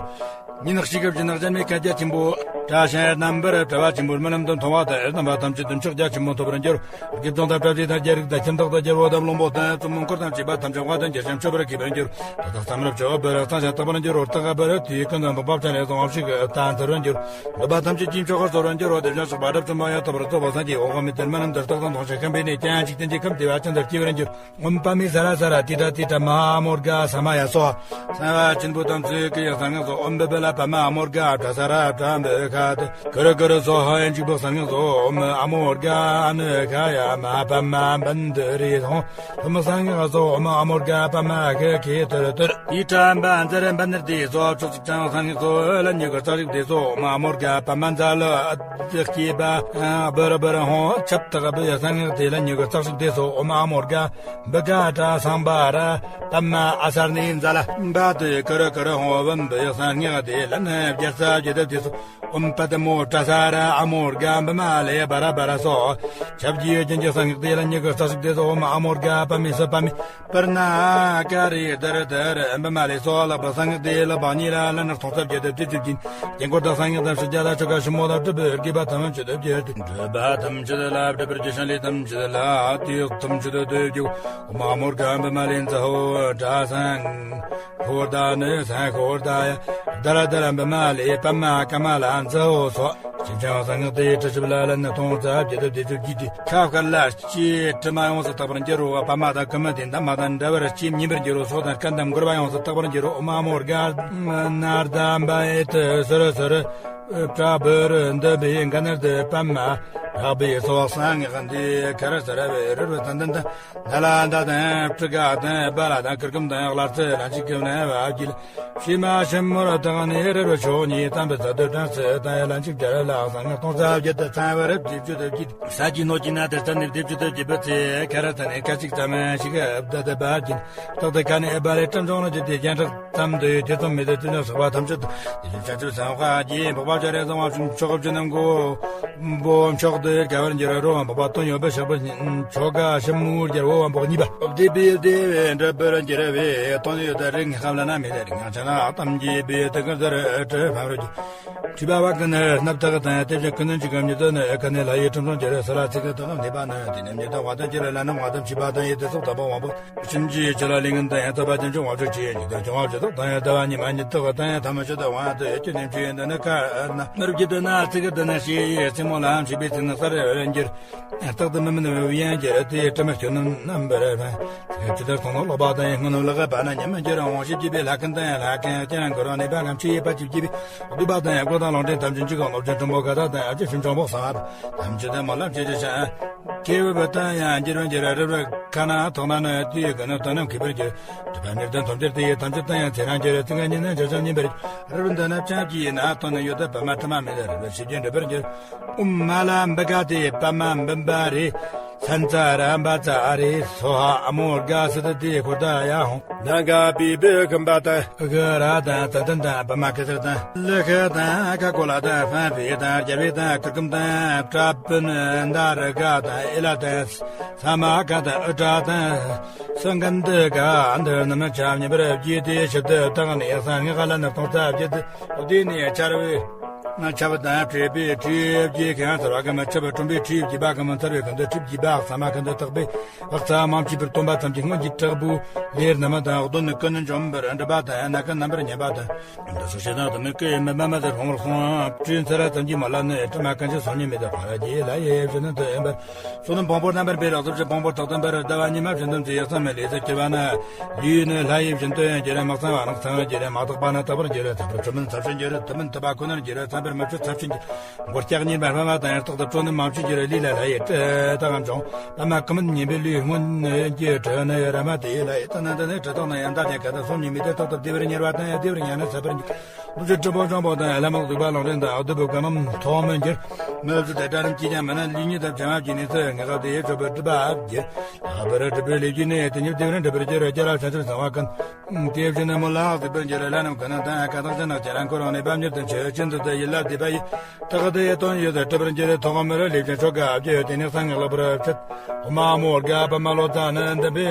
ཉིན་ནག་ཤི་ཁབ་ཀྱི་ནག་ཅན་མའི་ཁ་རྒྱ་ཆེན་པོ། བཀྲ་ཤིས་རྣམ་པར་བཀྲ་བ་ཆེན་པོར་རྨི་ལམ་དུ་མཐོང་བ་དང་རྣམ་པ་ཐམས་ཅད་དུ་མཆོག་རྒྱ་ཆེན་པོ་ཐོབ་པར་འགྱུར། དགེ་སྦྱོང་དང་བྲ་བྱའི་དང་རྒྱལ་རིགས་དང་ཁྱིམ་བདག་དང་རྒྱལ་པོ་དང་བློན་པོ་དང་བཙུན་མོ་འཁོར་ཐམས་ཅད་པ་ཐམས་ཅད་དབང་དུ་འགྱུར་ཞིང་མཆོད་པར་བགྱིད་པར་འགྱུར། དེ་དག་བསམ་རབ་ཆོས་པར་གཙང་ཞིང་དག་པར་འགྱུར་རོ། རྟག་པར་དུས་ཀུན་ཏུ་འཕགས་པ་སྤྱན་རས་གཟིགས་དབང་ཕྱུག་དང་མཐུན་པར་འགྱུར། འདོད་པ་ཐམས་ཅད་ཀྱི་མཆོག་གར་གསོལ་བར་འགྱུར་རོ། དེ་བཞིན་གཤེགས་པ་རབ་འབྱམས་པ་ཡང་དག་པར་རྫོགས་པ་སངས་རྒྱས་འོད་དཔག་མེད་དེ་རྨི་ལམ་དུ་རྟག་ཏུ་མཐོང་ཞིང་ཤམ་བྷ་ནིའི་སྤྱན་ཡང་འཇིག་རྟེན་གྱི་ཁམས་བདེ་བ་ཅན་དུ་སྐྱེ་བར་འགྱུར། ཨོཾ་པདྨེ་ས་ར་ས་ར་ཏི་ཏྲ་ཏི་ཏྲ་མ་ཧཱ་མོརྒ་ས་མ་ཡ་སྭཱ་ཧཱ། གསང་བ་ཆེན་པོ་དམ་ཚིག་གི་གསང་སྔགས་སོ། ཨོཾ་བི་བི་ལ་པདྨ་ཨ་མོརྒ་བཛྲ་ས་ར་བཛྲ་འབི་ཁ་ཏི་ཀུ་རུ་ཀུ་རུ་སྭཱ་ཧཱ། ཡང་གཅིག་པུ་གསང་སྔགས་སོ། ཨོཾ་ཨ་མོརྒ་ཨ་ནུ་ག་ཡ་མ་ཧཱ་པདྨ་བནྡྷ་རི་ཧཱུྃ། ཐོག་མར་གསང་སྔགས་སོ། ཨོཾ་ཨ་མོརྒ་པདྨ་ཨ་ཁུ་ཁེ་ཏི་རུ་ཏི་རུ་ཏི་ཏྲ་བཛྲ་བནྡྷ་རི་སྭཱ་ཧཱ། ཕྱོགས་གཅིག་ཀྱང་གསང་སྔགས་སོ། ལན་ཉི་ཤུ་རྩ་གཅིག་བཟླས་སོ། ཨོཾ་ཨ་མོརྒ་པདྨ་ཛཱ་ལུ་ཨ་ཏི་ཀི་པ་བྷུ་རུ་བྷུ་རུ་ཧཱུྃ། ཆབ་ཏག་བི་གསང་སྔགས་དེ་ལན་ཉི་ཤུ་རྩ་གཅིག་བཟླས་སོ། ཨོཾ་ཨ་མོརྒ་བི་ག་ཏྲ་སཾ་བྷ་ར་པདྨ་ཨ་ས་ནི་ཛཱ་ལ་བ་ཏི་ཀུ་རུ་ཀུ་རུ་ཧཱུྃ། བུམ་པའི་གསང་སྔགས་དེ་ལན་བརྒྱ་རྩ་བརྒྱད་དུ་བཟླས་སོ། ཨོཾ་པདྨོ་ཏྲ་ས་ར་ཨ་མོརྒ་བི་མ་ལེ་བྷ་ར་བྷ་ར་སྭཱ་ཧཱ། ཆབ་ཀྱི་རྒྱན་གྱི་གསང་སྔགས་དེ་ལན་ཉི་ཤུ་རྩ་གཅིག་བཟླས་སོ། ཨོཾ་ཨ་མོརྒ་པདྨེ་སུ་པདྨེ་པུར་ཎ་ཀ་རེ་དྷ་ར་དྷ་ར་བི་མ་ལེ་སྭཱ་ཧཱ། ལྷག་པའི་གསང་སྔགས་དེ་ལྷག་པ་གཉིས་ལ་ལན་སྟོང་རྩ་བརྒྱད་དུ་བཟླས་བརྗོད་ཀྱིན། དཀྱིལ་འཁོར་དང་གསང་སྔགས་དང་ཕྱི་རྒྱལ་དང་ཆོ་ག་ཕྱི་མོ་དང་སྒྲུབ་པའི་དགེ་བ་ཐམས་ཅད་དུ་བརྗོད་དེ། སྒྲུབ་པ་ཐམས་ཅད་ལ་སྒྲུབ་པར་བྱེད་ཅིང་ལས་ཐམས་ཅད་ལ་དེ་ཐམས་ཅད་དུ་བརྗོད་དེ། ཨོཾ་ཨ་མོརྒ་བི་མ་ལེ་ཛ་ཧོ་ཏྲ་སཾ་ཁོ་ད་ནི་སཾ་ཁོ་ད་ཡ་དྷ་ར་དྷ་ར་བི་མ་ལེ་པདྨ་ཀ་མ་ལ་ཛ་ཧོ་སྭཱ་ཧཱ། ཞིང་ཆེན་གསང་སྔགས་དེ་ཁྲི་ཞབས་ལ་ལན་སྟོང་རྩ་བརྒྱད་དུ་བཟླས་བརྗོད་ཀྱིས་ཏེ། ཁ་དཀར་ལ་སྐྱེས་དྲི་མ་ཡོངས་སུ་དག་པར་འགྱུར་རོ། པདྨ་དང་ཀུ་མུ་ཏའི་འདབ་མ་དང་འདྲ་བར་སྐྱེས་མཉེས་པར་འགྱུར་རོ། སོགས་དང་སྐད་དང་མགུར་པ་ཡོངས་སུ་དག་པར་འགྱུར་རོ། ཨོཾ་ཨ་མོརྒ་ནཱ་ད་བྷ་ཨེ་ཏི་སུ་རུ་སུ་རུ་པྲ་བྷུ་རུ་འདི་བྷི་ག་ནར་དི་པདྨ་རག་པའི་སྭཱ་ཧཱ། གསང་སྔགས་འདི་ཁ་ར་ས་ར་བི་རུ་རུ་ཏན་ཏན་ཏན། ན་ལ་འདའ་དང་པྲི་ག་དང་བ་ལ་དང་གུར་གུམ་དང་གླ་རྩི་ལན་གཅིག་གི་ནས་བ་བགྱིས། ཕྱི་མ་ཕྱི་མོར་དང་ནི་རི་རུ་ཕྱོགས་གཉིས་དམ་པའི་ཚ་དུ་དྲན་སི་དང་ཡ་ལན་གཅིག་བརྒྱ་ར་ལ་གསང་སྔགས་སྟོང་རྩ་བརྒྱད་དུ་ཚང་བར་བརྗོད་བརྗོད་དུ་བགྱིས། ས་ཀྱི་ནོ་ཀྱི་ན་དེར་ཚ་ནི་བརྗོད་བརྗོད་དུ་བགྱིས་པའི་ཚེ་ཁ་ར་ཚ་ནི་ཁ་ཅིག་ཙམ་ཞིག་བདའ་དེ་བ་བགྱིས། རྟག་ཏུ་ཁ་ནི་ཨེ་བ་ལེ་བཀྲམ་བྱུང་ལ་བརྗོད་དེ་རྒྱན་ཕྲག་ཙམ་དུ་ཡོད་དེ་ཙམ་མི་དེ་དུས་ན་སོགས་པ་ཐམས་ཅད་དུ་དེ་བཞིན་བྱང་ཆུབ་སེམས་དཔའ་རྗེ་འཕགས་པ་སྤྱན་རས་གཟིགས་དབང་ཕྱུག་མཆོག་གི་བཅུ་རྣམས་མགོན་པོ་མཆོག་ཏུ། དཀའ་བར་འགྱུར་རོ་བ་འབོག་པ། དོན་ཡོད་པའི་ཕྱག་པར་ཆོ་ག་ཞིབ་མོར་སྦྱར་བོ་བ་འབོག་གཉིས་པ། བདེ་བའི་བདེ་བའི་འབྲས་བུར་འགྱུར་བའི་དོན་ཡོད་དེ་རིགས་ངན་ཁམས་ལ་ན་མེད་དེ་རིགས་ངན་ཆ་ན་གཏམ་གྱི་བའི་དེ་ཀུན་ཟེར་བྲེ་ཕམ་རོ་རྒྱུ། བྲིས་པ་བ་ཀུན་ནས་སྣབས་དག་དང་དེ་བཞིན་ཀུན་ནས་འཇིག་གམ་ཉིད་དུ་ནི་ཀུན་ནས་ལྷ་ཡི་ཁྲིམས་སྲུང་འགྱུར་ས་ལ་ཚིག་གི་དག་གམ་ནེ་པ་ནི་དེ་ནས་ཉིད་དུ་བ་དང་འགྱུར་ལ་ནི་བ་དང་བྱིས་པ་དང་ཡི་དེ་སོགས་དག་པ་དབང་པོ། ཁྱིམ་གྱི་ཆུ་ལ་ལིང་དང་ཡང་རྩ་བ་ཅན་ཆུང་བ་ཆུ་ཆེ་ཡང་ཉིད་དུ་ཆུང་བ་ཆུ་དག་དང་ཡང་ཟླ་བ་ཉི་མ་ཉིད་དུ་དང་ཡང་ཐ་མ་ཆུ་དག་དབང་དུ་ཡོད་ཀྱི་ནེམ་ཆུ་ཡིན་དུ་ནི་ཁ་ན་མི་རུབ་ཀྱི་དུ་ན་ཚིག་གི་དུ་ན་ཤེས་ཡི་སྲིང་མོ་ལའམ་བྱིས་པའི་ཚིག་ནི་ས་རེ་རེ་འགྱུར། རྟག་ཏུ་མི་མིན་པའི་ཡང་འགྱུར་དེ་དྲི་མ་སྐྱོ་རྣམ་རྣམ་པར་ཕན། ཚིག་གི་ཆུ་དར་ཐོང་ནོ་ལོག་པ་དང་ཡང་སྔོན་ནོ་ལག་པ་ན་ཉམས་མི་འགྱུར་འོང་ཞིབ་ཀྱི་པའི་ལྷ་ཀུན་དང་ཡང་ལྷ་ཀུན་ཡང་སྐྱེ་རང་འགོར་རང་ནེ་པ་ངམ་ཆུ་ཡི་པ་ཅིབ་ཀྱི་པའི་སྡུག་པ་དང་ཡང་སྒོ་དང་ལོང་ཕྲན་ཐམས་ཅད་འཇིག་གམ་ནོར་ཅན་ཀྲུང་པོ་ག་ད་དང་ཡང་ཅི་ཤུན་ཅོང་པོ་ས་ཐམས་ཅད་དང་མ་ལམ་ཆེ་ཆེ་ཤ། ཁེ་བུ་བུ་དང་ཡང་འགྱུར་བ་འགྱུར་རབ་རབ་ཁ་ན་ཐོག་ན་ནི་དུས་ཡི་གི་ནི་དོན་རྣམས་ཁེ་བུར་འགྱུར། གྲུབ་པ་མྱུར་དུ་ཐོབ་འགྱུར་དེ་ཡི་ཐམས་ཅད་དང་ཡང་ཚེ་རང་འགྱུར་ཚིག་ངན་ཉིད་ནི་འཇོག་བྱང་ཉིན་པར་རབ་འདི་ན་ཅང་གྱི་ཡིན་ན་དོན་ནི་ཡོད་དུ་བ་མ་ཐུ་མ་མེད་ལ་རབ་ཤེས་ཀྱི་འགྲུབ་པར་འགྱུར། ཨོཾ་མ་ལ་འབི་ག་དེ་པདྨ་འབུམ་པ་རེ། སན་ཙ་ར་འབ་ཙ་རེ་སོ་ཧ་ཨ་མོ་དགའ་སི་ཏུ་དེ་ཁོ་ད་ཡ་ཧོ། ན་ག་པི་བི་ཁམ་པ་ད་ག་ར་དང་ཙ་དན་དང་པདྨ་ཀི་ཙར་དང་ལི་ཁ་དང་ཀ་ཀོ་ལ་དང་ཧྥན་ཕི་དང་རྒྱ་བི་དང་ཀིར་ཀམ་དང་པྲ་པིན་དྷ་ར་ག་དང་ཨི་ལ་དང་ས་མ་ག་དང་ཨུ་ཏྲ་དང་སུ་གན་དི་ག་འདི་རྣམས་ཆ་མཉམ་པར་བགྱིས་ཏེ་ཞིབ་ཏུ་བཏང་ནས་སང་ངེ་ག་ལ་ནི་གཏོང་ས་བགྱིས་ཏེ། དེ་ནས་ཆར་བའི་ང་ཆར་བ་དང་བྲེས་པའི་བྲེས་བགྱིས་གང་ཟེར་བ་གི་མི་ཆར་བ་ཀྲུམ་པའི་བྲེས་བགྱིས་པ་གི་མི་ཚར་བའི་གང་དུ་བྲེས་བགྱིས་པ་ས་མ་གང་དུ་དག་པའི་བག་ཚ་མང་བྱིས་པར་སྟོན་པ་ཐམས་ཅད་སྔོན་གྱི་དྲག་པོའི་ལས་རྣམས་དང་གདོན་ནི་ཀུན་ནས་འཇོམས་པར་འགྲུབ་པ་དང་ན་ཀུན་རྣམ་པར་ཉེ་བ་དང་། འདི་སོགས་ཞེ་སྡང་དུ་ནི་ཀུན་མི་མ་མ་དེར་ཧོང་རོགས་སོང་། བྲེས་ཚར་ཙམ་གྱིས་མ་ལ་ནི་དྲི་མ་ཀུན་གྱི་སོང་ཉིད་མེད་དུ་ཕ་ར་རྒྱས་ལ་ཡེ་བཞིན་དུ་ཡིན་པར། སོ་ནམ་བོང་པོ་རྣམ་པར་སྤེལ་རོགས་སོ་བྱེད་བོང་པོ་དག་ཏུ་འབར་ཟླ་བ་ཉི་མ་བཞིན་དུ་མཛེས་ཡག་ཚང་མའི་ལས་སུ་སྐྱེ་བ་ན། ལུས་ནི་ལྷ་ཡི་བཞིན་དུ་ཡང་འགྱུར་མ་གཙང་བ་རང་གཙང་བར་འགྱུར་མ་དག་པ་ན་དག་པར་འགྱུར་ཚ་བར་ཚུབ་མིན་ཚབས་ཆེན་འགྱུར་ཐུབ་མིན་ཐུབ་པ་ཁོ་ནར་འགྱུར་ཚན་པར་མི་ཆུ་ཚབས་ཆེན་འགྱུར། མགོ་སྐྱག་གཉིས་པ་སྨྲ་བ་དང་ཡང་རྟག་ཏུ་དྲོ་ནི་མང་ཆུ་འགྱུར་ལུས་ལ་ལྷ་ཡི་དྲི་དག་འབྱུང་། པདྨ་ཀུ་མུད་ཉིན་པའི་ལུས་སྔོན་གྱི་དྲི་ནི་ར་མ་དེ་ལྷ་ཡི་དྲི་ནི་འདི་ནི་དྲི་དག་ན་ཡང་འདའ་ཀྱང་ག་དང་སོམ་ཉི་མི་དེ་རྟག་ཏུ་བདེ་བར་ཉེར་བ་དང་ཡང་བདེ་བར་ཉར་ནི་ཚ་བར་འགྱུར། ལུས་ཀྱི་གྲུབ་པོ་སྤྱང་པོ་དང་ལྷ་མོ་གདུག་པ་ལོང་རིང་དང་བདུད་པོ་ག་ནམ་ཐོག་མི་འགྱུར། མི་བཟོད་དེ་གྲལ་རིམ་གྱིས་ཀྱང་མི་ན་ལུས་ཉིད་དང་བྱ་བ་གྱི་གནས་ཚུལ་ངེས་ཁ་དེ་ཡི་ཆོག་པའི་སྒྲིབ་པ་འགྱུར། ལྷག་པར་སྒྲིབ་པའི་ལས་ཀྱི་གནས་དེ་ཉིད་བདེ་བར་འགྲུབ་པར་འགྱུར་རོ། སྐྱེ་རབས་ཆ་ཚུལ་གསང་བ་ཀུན། དེ་བཞིན་ནི་མོ་ལ་ཟིག་པར་འགྱུར་རོ། ལྷ་རྣམས་ཀུན་ན་དང་ཁ་དག་ཅན་ནག་ཅན་རང་འཁོར་རང་ནས་བབ་འགྱུར་དང་ཆོས་ཅན་དུ་དེ་ཡི་ལབ་བདེ་བ་ཡི། ད་ག་དེ་ཡི་དོན་ཡོད་དུ་གྲུབ་པར་འགྱུར་རོ། ཐོག་མི་རོ་ལེབ་ཅན་ཆོ་ག་བགྱི་ཡོད་དེ་ནི་གསང་སྔགས་ལ་བུ་ར་ཕྱད། ཧོ་མ་མོ་དགའ་པ་མ་ལོ་ཙ་ནི་འདི་པའི་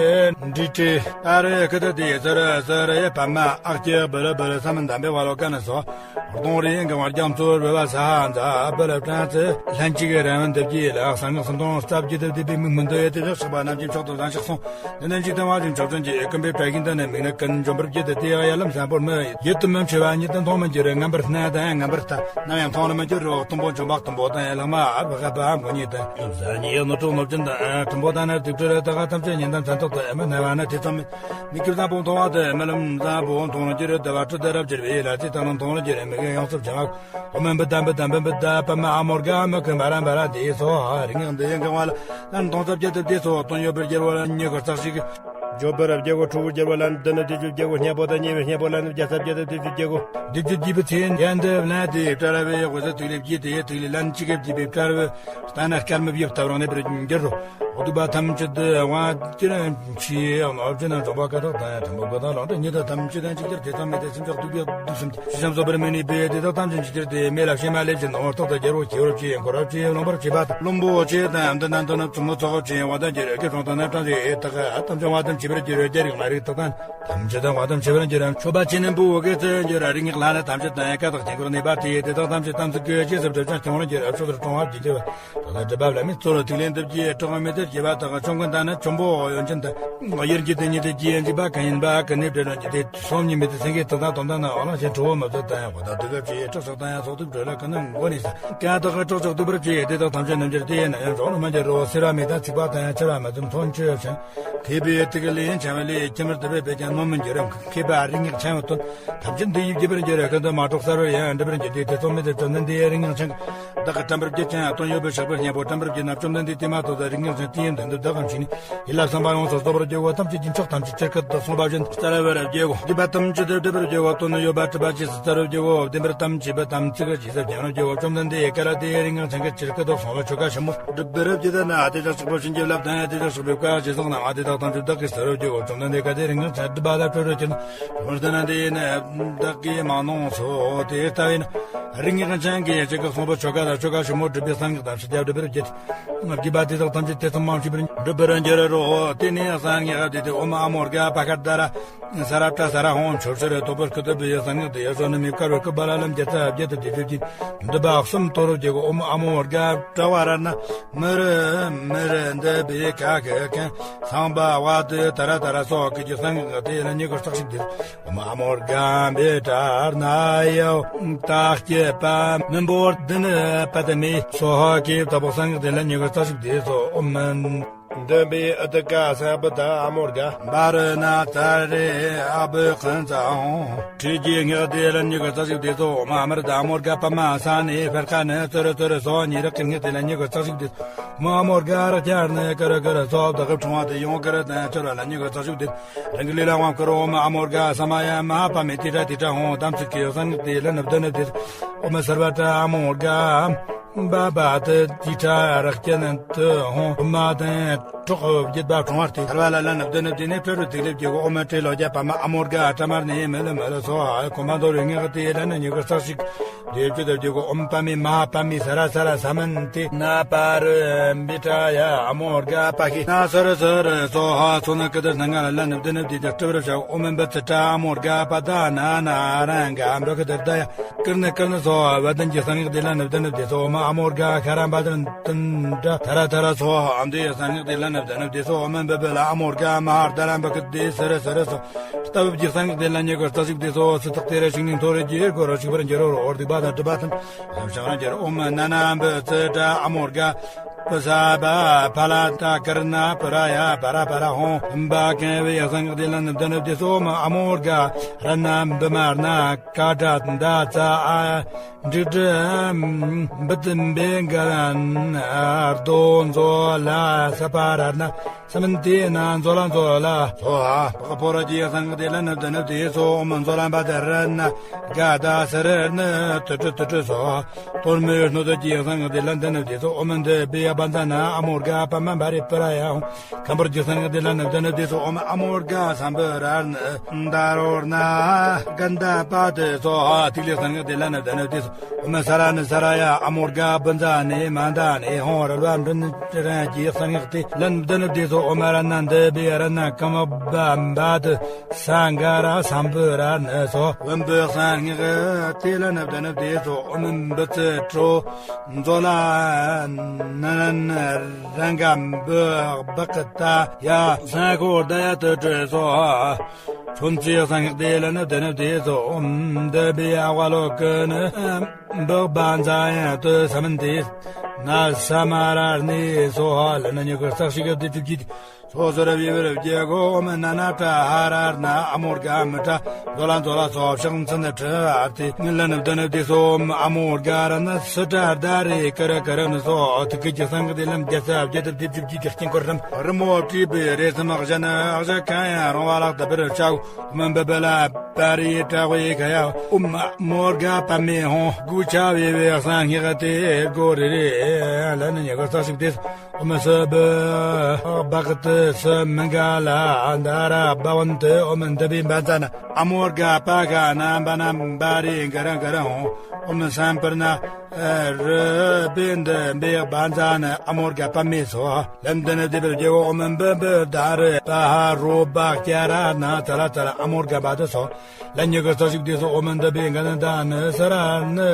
འདྲི་ཁྲི་ཨ་རེ་ཁི་ཏི་དེ་ཡི་ཟ་ར་ཟ་ར་ཡི་པ་མ་ཨག་ཅི་བུ་ར་བུ་ར་ས་མི་འདམ་པའི་བ་ལོ་ཀ་ནི་སོ། གདོང་རིང་གི་བར་རྒྱ་མཚོ་རུ་བ་ས་ཧ་འཛའ་བུ་ལ་བྲང་ཚེ་ལྷན་ཅིག་གི་རང་བན་འདེབས་ཀྱི་ལ་གསང་སྔགས་སུམ་སྟོང་རྩ་བརྒྱད་དུ་བསྡུས་པའི་མིག་མི་འདོད་ཡོད་དེ་ལ་བསགས་པ་རྣམས་ཀྱི་མཆོག་ཏུ་བཟང་ཞིག་གསུངས། འདི་ནི་འཇིག་རྟེན་དབང་ཕྱུག་མཆོག་ཅན་གྱི་ཀུན་པའི་བཀྲ་ཤིས་འདི་ནི་མིག་ནི་ཀུན་འཇོམས་པར་བགྱིད་དེ་དེ་ཡང་ཡ་ལམ་བཟང་པོར་མི་ཡིད་དུ་མི་འཆི་བ་ཉིད་དུ་མཐོང་མི་འགྱུར་རེ། ངན་པར་སྣང་དང་ངན་པར་ལྟ་ནམ་ཡང་མཐོང་རུ་མི་འགྱུར་རོ། གཏུམ་པོ་འཇོམས་པ་གཏུམ་པོ་དང་ཡང་ལྷག་མ་ཨ་བ་ག་བ་མགོ་ཉིད་དང་གཟའ་ཉི་ཡང་ནོར་འཁྲུལ་ནོར་ཅན་དང་གཏུམ་པོ་དང་ནི་སྡིག་སྤྲོད་རེ་ད་ག་ཐམས་ཅད་ཉེན་དང་མཚན་རྟགས་དང་ཨ་མ་ན་བ་ན་དེ་ཙམ་མེད། མི་ཁྱིམ་བཟང་པོ་མཐོང་བ་དེ་རྨི་ལམ་བཟང་པོ་མཐོང་རུ་འགྱུར་རེ། ལྟ་བ་སྤྲུལ་དེ་རབ་འགྱུར་བའི་ལ་ཚིག་དང་ནི་མཐོང་རུ་འགྱུར་རེ། མི་གི་ཡོངས་སུ་བྱང་བ། ཨོ་མ་འབུད་དམ་འབུད་དམ་འབུད་དམ་འབུད་ད་པ་མ་ཨ་མོར་ག་མི་ཁོན་པ་ར་འབ་ར་དེ་སོ་ཧ་རིག་སྔགས་འདི་ཡི་འགག་པ་ལ་ལན་མཐོང་ཚབ་བརྒྱད་དུ་དེ་སོ་དོན་ཡོད་པར་འགྱུར་བ་ལ་མྱུ་གུ་རྩག་ཞིག་འཇོག་པར་བརྒྱད་གོ་ཁྲོ་བོར་འགྱུར་བ་ལན་འདི་ནི་དེ་བཅུ་བརྒྱད་གོ་སྙན་པོ་དང་ཉེ་བའི་སྙན་པོ་ལན་བརྒྱ་རྩ་བརྒྱད་དུ་དེ་བཅུ་བརྒྱད་གོ་དེ་བཅུ་བརྒྱད་པའི་ཚེ་ཡན་དུ་ལན་དེ་ཡི་བྲལ་བའི་འོག་ས་ཐིག་ལེ་བརྒྱད་དེ་ཡི་ཐིག་ལེ་ལན་གཅིག་གི་བརྒྱད་པའི་བྲལ་བའི་ལྟ་ན་སྐར་མི་བརྒྱབ་ལྟ་བུར་གནས་པར་འགྱུར་རོ། འོ་དུ་པ་ཐམས་ཅད་དུ་དབང་ཅི་རན་ཆི་ཡང་ལོ་ཅི་ན་འཇོག་པ་ཀ་དག་དང་ཡང་དྲན་པ་དགོས་དང་ལོང་དྲན་ཉི་ཟླ་ཐམས་ཅད་དང་ཅིག་ཅར་དེ་ཚང་མེད་དེ་སེམས་ཅག་སྡུག་པའི་སྡུག་སེམས་ཀྱི་ཤི་ཤམ་སོ་པར་མི་ནུས་པའི་དེ་དག་ཐམས་ཅད་ཅིག་ཅར་དེ་མེ་ལ་ཕྱེ་མ་ལེབ་ཅིང་ནོར་ཐོག་ཏུ་རྒྱལ་བོ་ཁྱེའུ་རབ་ཅི་ཡང་འཁོར་རབ་ཅི་ཡང་ལོང་པར་བྱེད་པ་བློན་པོ་ཆེ་དང་འདི་ན་འདི་ན་བཙུན་མོ་ཚོགས་ཅི་ཡང་བ་དང་རྒྱལ་རབ་ཀྱི་གྲོང་དང་ན་ཀྲང་ཅི་ཨེ་དག་ཐམས་ཅད་བ་དམ་བྱེད་པར་འགྱུར་རྒྱལ་རིགས་མ་རིགས་དག་དང་ཐམས་ཅད་དང་བ་དམ་བྱེད་པར་འགྱུར་རམ་མཆོད་པ་ཆེ་ནན་པོ་འོ་སྐད་ཚེ་འགྱུར་ར་རིགས་ངག་ལྷ་ནི་ཐམས་ཅད་དང་ཡང་ཀ་དག་ཆེན་འཁོར་གནས་པ་དེ་དེ་དག་ཐམས་ཅད་དམ་ཚིག་གི་རྗེས་སུ་བསྒྲུབ་ཅིང་ཁྱེད་རང་རྒྱལ་རབ་ཕྱོགས་སུ་གྲོང་བར་བགྱིད་འགྱུར་བ། ད་ལྟ་སྒྲུབ་པ་བླ་མེད་གཙོ་བོ་ཐིག་ལེ་འདི་བགྱིས་གྲོགས་མེད་དེ་སྐྱེ་བ་དག་ཆོམ་མགོན་དང་ནི་ཆོམ་པོ་ཡོན་ཅན་དང་། ཡེར་གྱི་དེ་ཉིད་དུ་སྐྱེ་འཇིག་པ་གང་ཡིན་པ་ཀུན་ནས་བྲལ་བའི་དེ་སོམ་ཉི་མེད་དེ་སེང་གེ་དག་དང་དོམ་དང་ནི་འོ་ལང་ཆེན་ཁྲོ་བོ་མི་བཟོད་དང་ཡང་འོ་ད་སྡུག་གབ་ཀྱི་སྲོག་ཆགས་དང་ཡང་སྲོག་ཐུག་བྲོ་ལ་ཀུན་ནས་མགོ་ནས་ས་ཀྱང་དག་གི་སྲོག་ཆགས་སྡུག་པར་བྱེད་དེ་དག་ཐམས་ཅད་རྣམ་འགྱུར་དེ་ཡིན་ན་ཡང་འཇོག་ནི་མ་འགྱུར་རོ། སེར་བ་མེད་དང་ཚིག་པ་དང་ཡང་ཆེ་བ་མ་བཙུམ་མཐོང་ཆོས་ཅན། མཁས་པའི་ཐིག་ལེ་ཡིན་ཆེན་པོ་ལས་ཁྱིམ་པར་དུ་བས་པས་ཀྱང་ནོར་མི་འགྱུར་རམ། མཁས་པ་རིགས་ངག་ཆེན་པོ་དོན། ཐམས་ཅད་འདི་ཡིས་བགྱིས་པར་འགྱུར་ར་ཀུན་ཏུ་མ་གྲོགས་གསར་བར་ཡང་འགྲུབ་པར་འགྱུར་ཏེ། དེ་ཚོ་མི་དེ་ཚོ་ནི་འདི་ཡི་རིགས་ངག་ཆེན། བདག་གི་དྲན་པར་བགྱིད་ཅིང་དོན་ཡོད་པའི་ཕྱག་པའི་སྙིང་པོ་དྲན་པར་བགྱིད་ན་བཅོམ་ལྡན་འདས་དེ་མ་ཐོབ་ད་རིགས་ངག་ཆེན་དེ་ཡི་མདུན་དུ་བདག་གམ་ཕྱིན་ནས་ཡིད་ལ་བསམ་པ་ཡོངས་སུ་རྫོགས་པར་བགྱིའོ། ཐམས་ཅད་ཀྱི་མཆོག་ཐམས་ཅད་ཅིར་ཁུ་བདག་གསུངས་པ་བཞིན་བརྩལ་བར་བགྱིའོ། སྡིག་པ་ཐམས་ཅད་དུ་སྒྲིབ་པར་བགྱིའོ། དོན་ཡོད་པ་གྲུབ་པ་རྗེས་སུ་བརྩལ་བར་བགྱིའོ། བདེན་པར་དམ་བཅས་པའི་དམ་ཚིག་རྗེས་སུ་སྦྱང་བར་བགྱིའོ། བཅོམ་ལྡན་འདས་ཀ་ལ་དེ་ཡི་རིགས་ངག་ཆེན་གྱི་ཅིར་ཁུ་བདག་གསུངས་པ་ཆོ་ག་ཞིབ་མོ་སྒྲུབ་པར་བགྱིད་ན་དེ་དག་ཆགས་པ་བྱིན་གྱིས་བརླབ་དང་དེ་དག་ཆགས་པའི་བཀའ་ཞེས་སོགས་རྣམས་དེ་དག་ཐམས་ཅད་བདག་གིས། རོ་རྒྱུ་བོ་ཙམ་ན་འདི་ག་དེ་རིང་གི་ཚེ་སྒྲིབ་པ་ལ་སྤྲོ་རོ་ཅན། སྤྲོ་རོ་ན་འདི་ནི་བདག་གིས་མ་གནང་སོ། དེ་ལྟ་བས་ན་རིགས་ངེས་ཀྱི་ཆང་གིས་ཅི་ག་གསུངས་པ་ཆོ་ག་དང་ཆོ་ག་ཞིབ་མོ་སྒྲུབ་པའི་སངས་རྒྱས་དང་ཕྱི་རྒྱལ་སྒྲུབ་པར་བགྱིད། བགྱིས་པ་དེ་དག་ཐམས་ཅད་དེ་ཙམ་མང་ཞིག་པར་འགྲུབ་པར་འགྱུར་རོ། དེ་ནས་སངས་རྒྱས་དེ་དེ་ཨོཾ་ཨ་མོ་རྒ་པ་ཁ་ད་ར། ས་ར་པྲ་ས་ར་ཧོང་ཆོ་ཤེ་རེ་དོ་པར་ཀི་ཏི་བི་ཡ་སངས་རྒྱས་དེ་ཡ་སོ་ནི་མི་དཀར་བའི་ཀི་པ་ལ་ལམ་རྒྱལ་ཚ་རྒྱལ་དུ་དེ་ཚོ་གྱིས་འདི་པ་གསུམ་དོ་རུ་རྒྱལ་གོ་ཨོཾ་ཨ་མོ་རྒ་པྲ་བ་ར་ན་མི་རུ་མི་རུ་འདི་བི་ཀ་ཁི་ཁན་སང་པ་བ་དུ་ད་ར་ད་ར་སོ་ཀི་ཀྱི་སངས་རྒྱས་དེ་ལ་ཉེ་གོ་རྩག་ཞིག་དེ་ཨོཾ་ཨ་མོ་རྒ་བི་ཏྲ་ན་ཡོ་ཏ་སྐྱེ་པ་མི་འབོར་དི་ནི་པ་ཏི་མི་སོ་ཧ་ཀི་ཏ་པོ་སངས་རྒྱས་དེ་ལ་ཉེ་གོ་རྩག་ཞིག་དེ་སོ་ཨོཾ་མན། འདོན་པའི་ཨ་ཏི་ཀ་སེ་བུ་ད་ཨ་མོ་རྒ་བ་རུ་ན་ཙ་རེ་ཨ་བུ་ཁན་ཙ་ཧོང་། ཁྲི་རྒྱའི་ངག་དེ་ལ་ཉི་ག་ཙག་ཞིག་དེ་ཚོ་མ་མར་ད་ཨ་མོ་རྒ་པ་མ་ས་ནི་ཕེར་ཁ་ནི་ཙོ་རུ་ཙོ་རུ་སོ་ཉི་རག་གི་ངག་དེ་ལ་ཉི་ག་ཙག་ཞིག་དེ་ཚོ་མ་ཨ་མོ་རྒ་རག་ཅར་ནི་ཀ་རུ་ཀ་རུ་སོ་བདག་གི་ཁྲུང་བ་དེ་ཡོང་ཀ་རུ་དང་ཅོ་ར་ལ་ཉི་ག་ཙག་ཞིག་དེ་རང་གི་ལི་ལ་དབང་ཀ་རུ་མ་ཨ་མོ་རྒ་ས་མ་ཡ་མ་པ་མི་ཏི་ཏྲ་ཏི་ཏྲ་ཧོང་དམ་ཚིག་གི་ཡོ་སང་ངག་དེ་ལ་ནབ་དོ་ནབ་དེ་ཚོ་མ་སར་བ་ཏྲ་ཨ་མོ་རྒ། བ་བ་ཏི་ཏི་ཏྲ་རག་ཅན་དུ་ཧོང་མ་དན་གྲོགས་བརྒྱད་པ་གྲོང་བར་ཏེ་ཐར་བ་ལ་ལ་ནབ་དོ་ནབ་དེ་ནས་ཕྲུ་རུ་ཐིག་ལེབ་ཀྱི་འོ་མ་ཏྲེ་ལོ་རྒྱ་པ་མ་ཨ་མོ་རྒ་ཏྲ་མར་ནི་མེ་ལ་མེ་ལ་སོ་ཧ་གོ་མ་དོ་རུ་ངེ་ག་ཏེ་ལ་ན་ཉི་ག་ཙག་ཞིག་དེ་བཅུ་དབ་ཀྱི་འོ་མ་པ་མི་མ་པ་མི་ས་ར་ས་ར་ས་མན་ཏེ་ན་པ་རུ་བི་ཏྲ་ཡ་ཨ་མོ་རྒ་པ་ཁི་ན་ས་ར་ས་ར་སོ་ཧ་སོ་ན་ཀི་དར་ན་ང་ལ་ལ་ནབ་དོ་ནབ་དེ་ཏྲ་ཏྲ་བ་ར་ཤ་འོ་མ་བ་ཙི་ཏྲ་ཨ་མོ་རྒ་པ་ད་ན་ན་རང་ག་འབ་ཀི་དར་ད་ཡ། ཀིར་ནི་ཀིར་ནི་སོ་བ་དན་གྱི་སངས་རྒྱས་དེ་ལ་ནབ་དན་ནབ་དེ་སོ་མ་ཨ་མོ་རྒ་ཁ་རམ་པ་དན་དན་དྲ་ཐ་ར་ཐ་ར་སོ་ཨམ་དེ་སངས་རྒྱས་དེ་ལ་ནབ་དན་ནབ་དེ་སོ་མ་འབབ་ལ་ཨ་མོ་རྒ་མ་ཧར་ད་རམ་པ་ཀི་དེ་སི་རི་སི་རི་སོ་རྟ་བབ་ཀྱི་སངས་རྒྱས་དེ་ལ་ཉེ་གོ་རྩ་ཞིག་དེ་སོ་སི་ཐག་དེ་ར་ཞིག་ནི་མཐོ་རེ་རྒྱལ་གོ་ར་ཞིག་པར་འགྱུར་རོ་ཨོར་དིག་པ་དང་གྲུབ་པ་དང་ཞང་རང་རྒྱལ་ཨོ་མ་ན་ན་འབུ་ཙི་དྲ་ཨ་མོ་རྒ། པ་ས་བ་ཕ་ལ་ཏ་ཀར་ན་པ་ར་ཡ་པ་ར་པ་ར་ཧོང་བ་ཀན་བེ་ཡ་སངས་རྒྱས་དེ་ལ་ནབ་དན་ནབ་དེ་སོ་མ་ཨ་མོ་རྒ་ར་ན་འབུ་མ་ར་ན་ཀ་དྲ་ད་ཙ་ཨ་འབྲི་ཏྲ་འབུ་ཏི་འབེ་ག་ན་རྡོ་མཛོ་ལ་ས་པ་ར་ན་ས་མན་ཏེ་ན་མཛོ་ལ་མཛོ་ལ་སོ་ཧ་པ་ཕོ་ར་ཅི་ཡ་སངས་རྒྱས་དེ་ལ་ནབ་དན་ནབ་དེ་སོ་མ་མཛོ་ལ་འབ་དེ་ར་ན་ག་ད་ས་ར་ན་ཏུ་ཏུ་ཏུ་ཏུ་སོ་ཧ། གཏོར་མའི་སྣོད་དུ་ཀྱི་སངས་རྒྱས་དེ་ལ་འདི་ནི་དེ་ཚོ་ཨོ་མ་འདི་བི་ཡ་བ་ཛ་ན་ཨ་མོ་རྒ་པ་མ་བ་རི་པི་ར་ཡ་ཧོང་། ཁམ་པར་གྱི་སངས་རྒྱས་དེ་ལ་ནི་འདི་ནི་དེ་ཚོ་ཨོ་མ་ཨ་མོ་རྒ་སམ་བུ་ར་ནི་ད་རོ་ན་གན་ད་པ་དེ་ཚོ་ཧ་ཐིག་ལེ་སངས་རྒྱས་དེ་ལ་ནི་འདི་ནི་དེ་ཚོ་ཨོ་མ་ས་ར་ནི་ས་ར་ཡ་ཨ་མོ་རྒ་བུ་ཛ་ནི་མ་ད་ནི་ཧོང་ར་ལ་འདི་ནི་ར་གྱི་སངས་རྒྱས་དེ་ལ་ནི་འདི་ནི་དེ་ཚོ་ཨོ་མ་ར་ན་འདི་བི་ཡ་ར་ན་ཀ་མ་བ་འབ་དེ། སངྒ་ར་སམ་བུ་ར་ནི་སོ། བུམ་པའི་སངས་རྒྱས་དེ་ལ་ནི་བདག་ནི་དེ་ཚོ་ཨོ་མི་འབུ་ཙི་ཀྲོ་མཛོ་ལ་ན་ན་ན་རང་ག་འབུ་བག་གི་ཏ་ཡ་སངས་ཁོ་ད་ཡ་ཏི་ཏྲི་སོ། ཚོན་རྩི་སངས་རྒྱས་དེ་ལ་ནི་བདག་ནི་དེ་ཚོ་ཨོ་མི་འདི་བི་ཨ་བ་ལོ་ཀི་ནི་འབུ་བ་ཛ་ཡ་ཏི་ས་མན་དེ་ན་ས་མ་ར་ནི་སོ་ཧ་ལ་ནི་ཉི་ག་རྩ་ཞིག་གི་དེ་ཅུ་ཀི་དེ། སོ་སོར་བི་བིར་བྱེད་གོ་མི་ན་ན་ཏྲ་ཧ་ར་ན་ཨ་མོ་རྒ་མི་ཏྲ་མཛོ་ལ་མཛོ་ལ་སོ་ཕྱག་མཚན་ཁྲི་ཨར་ཏི་ངི་ལ་ནི་བདུན་ནི་དེ་སོ་ཨ་མོ་རྒ་ར་ན་སི་ཏྲ་ཟླ་རེ་ཀ་ར་ཀ་ར་ནི་སོ་ཐི་ཀི་ཀི་སང་གི་དེ་ལམ་རྒྱ་ས་རྒྱ་ཐབ་དེ་བཅུ་བཅུ་ཀྱི་སྐྱིན་ཀོར་རམ་རི་མོ་བྲིས་པའི་རེ་སམ་ཨག་ཞ་ན་ཨག་ཞ་གང་ཡང་རང་བ་ལག་ཏུ་བིར་ཆག་མི་འབི་བི་ལ་པ་རི་ཏྲ་ཝེ་ག་ཡ་ཨུ་མ་མོ་རྒ་པ་མེ་ཧོང་གུ་ཆ་བེ་བེ་སང་ངེ་ག་དེ་གོ་རེ་རེ་ལ་ནི་ཉེ་ག་ས་ཞིག་དེ། ཨོ་མ་སི་བི་བྷ་ག་ཏི་སི་མི་ག་ལ་ཨ་ད་ར་བྷ་ཝན་ཏི་ཨོ་མ་འདི་བི་འབ་ཛ་ན་ཨ་མོ་རྒ་པ་ག་ན་འབ་ན་འབ་རི་ག་ར་ག་ར་ཧོང་ཨོ་མ་སམ་པར་ན་རི་བི་འདི་བི་བྷ་ཛ་ན་ཨ་མོ་རྒ་པ་མི་སོ་ལམ་འདི་ནི་དེ་བི་རྒྱལ་བོ་ཨོ་མ་འབི་འབི་ད་རི་པ་ཧ་རོ་བྷ་ཀྱ་ར་ན་ཙ་ལ་ཙ་ལ་ཨ་མོ་རྒ་བྷ་དི་སོ། ལ་ཉི་ག་ས་ཞིག་དེ་སོ་ཨོ་མ་འདི་བི་ག་ན་ད་ནི་ས་ར་ནི་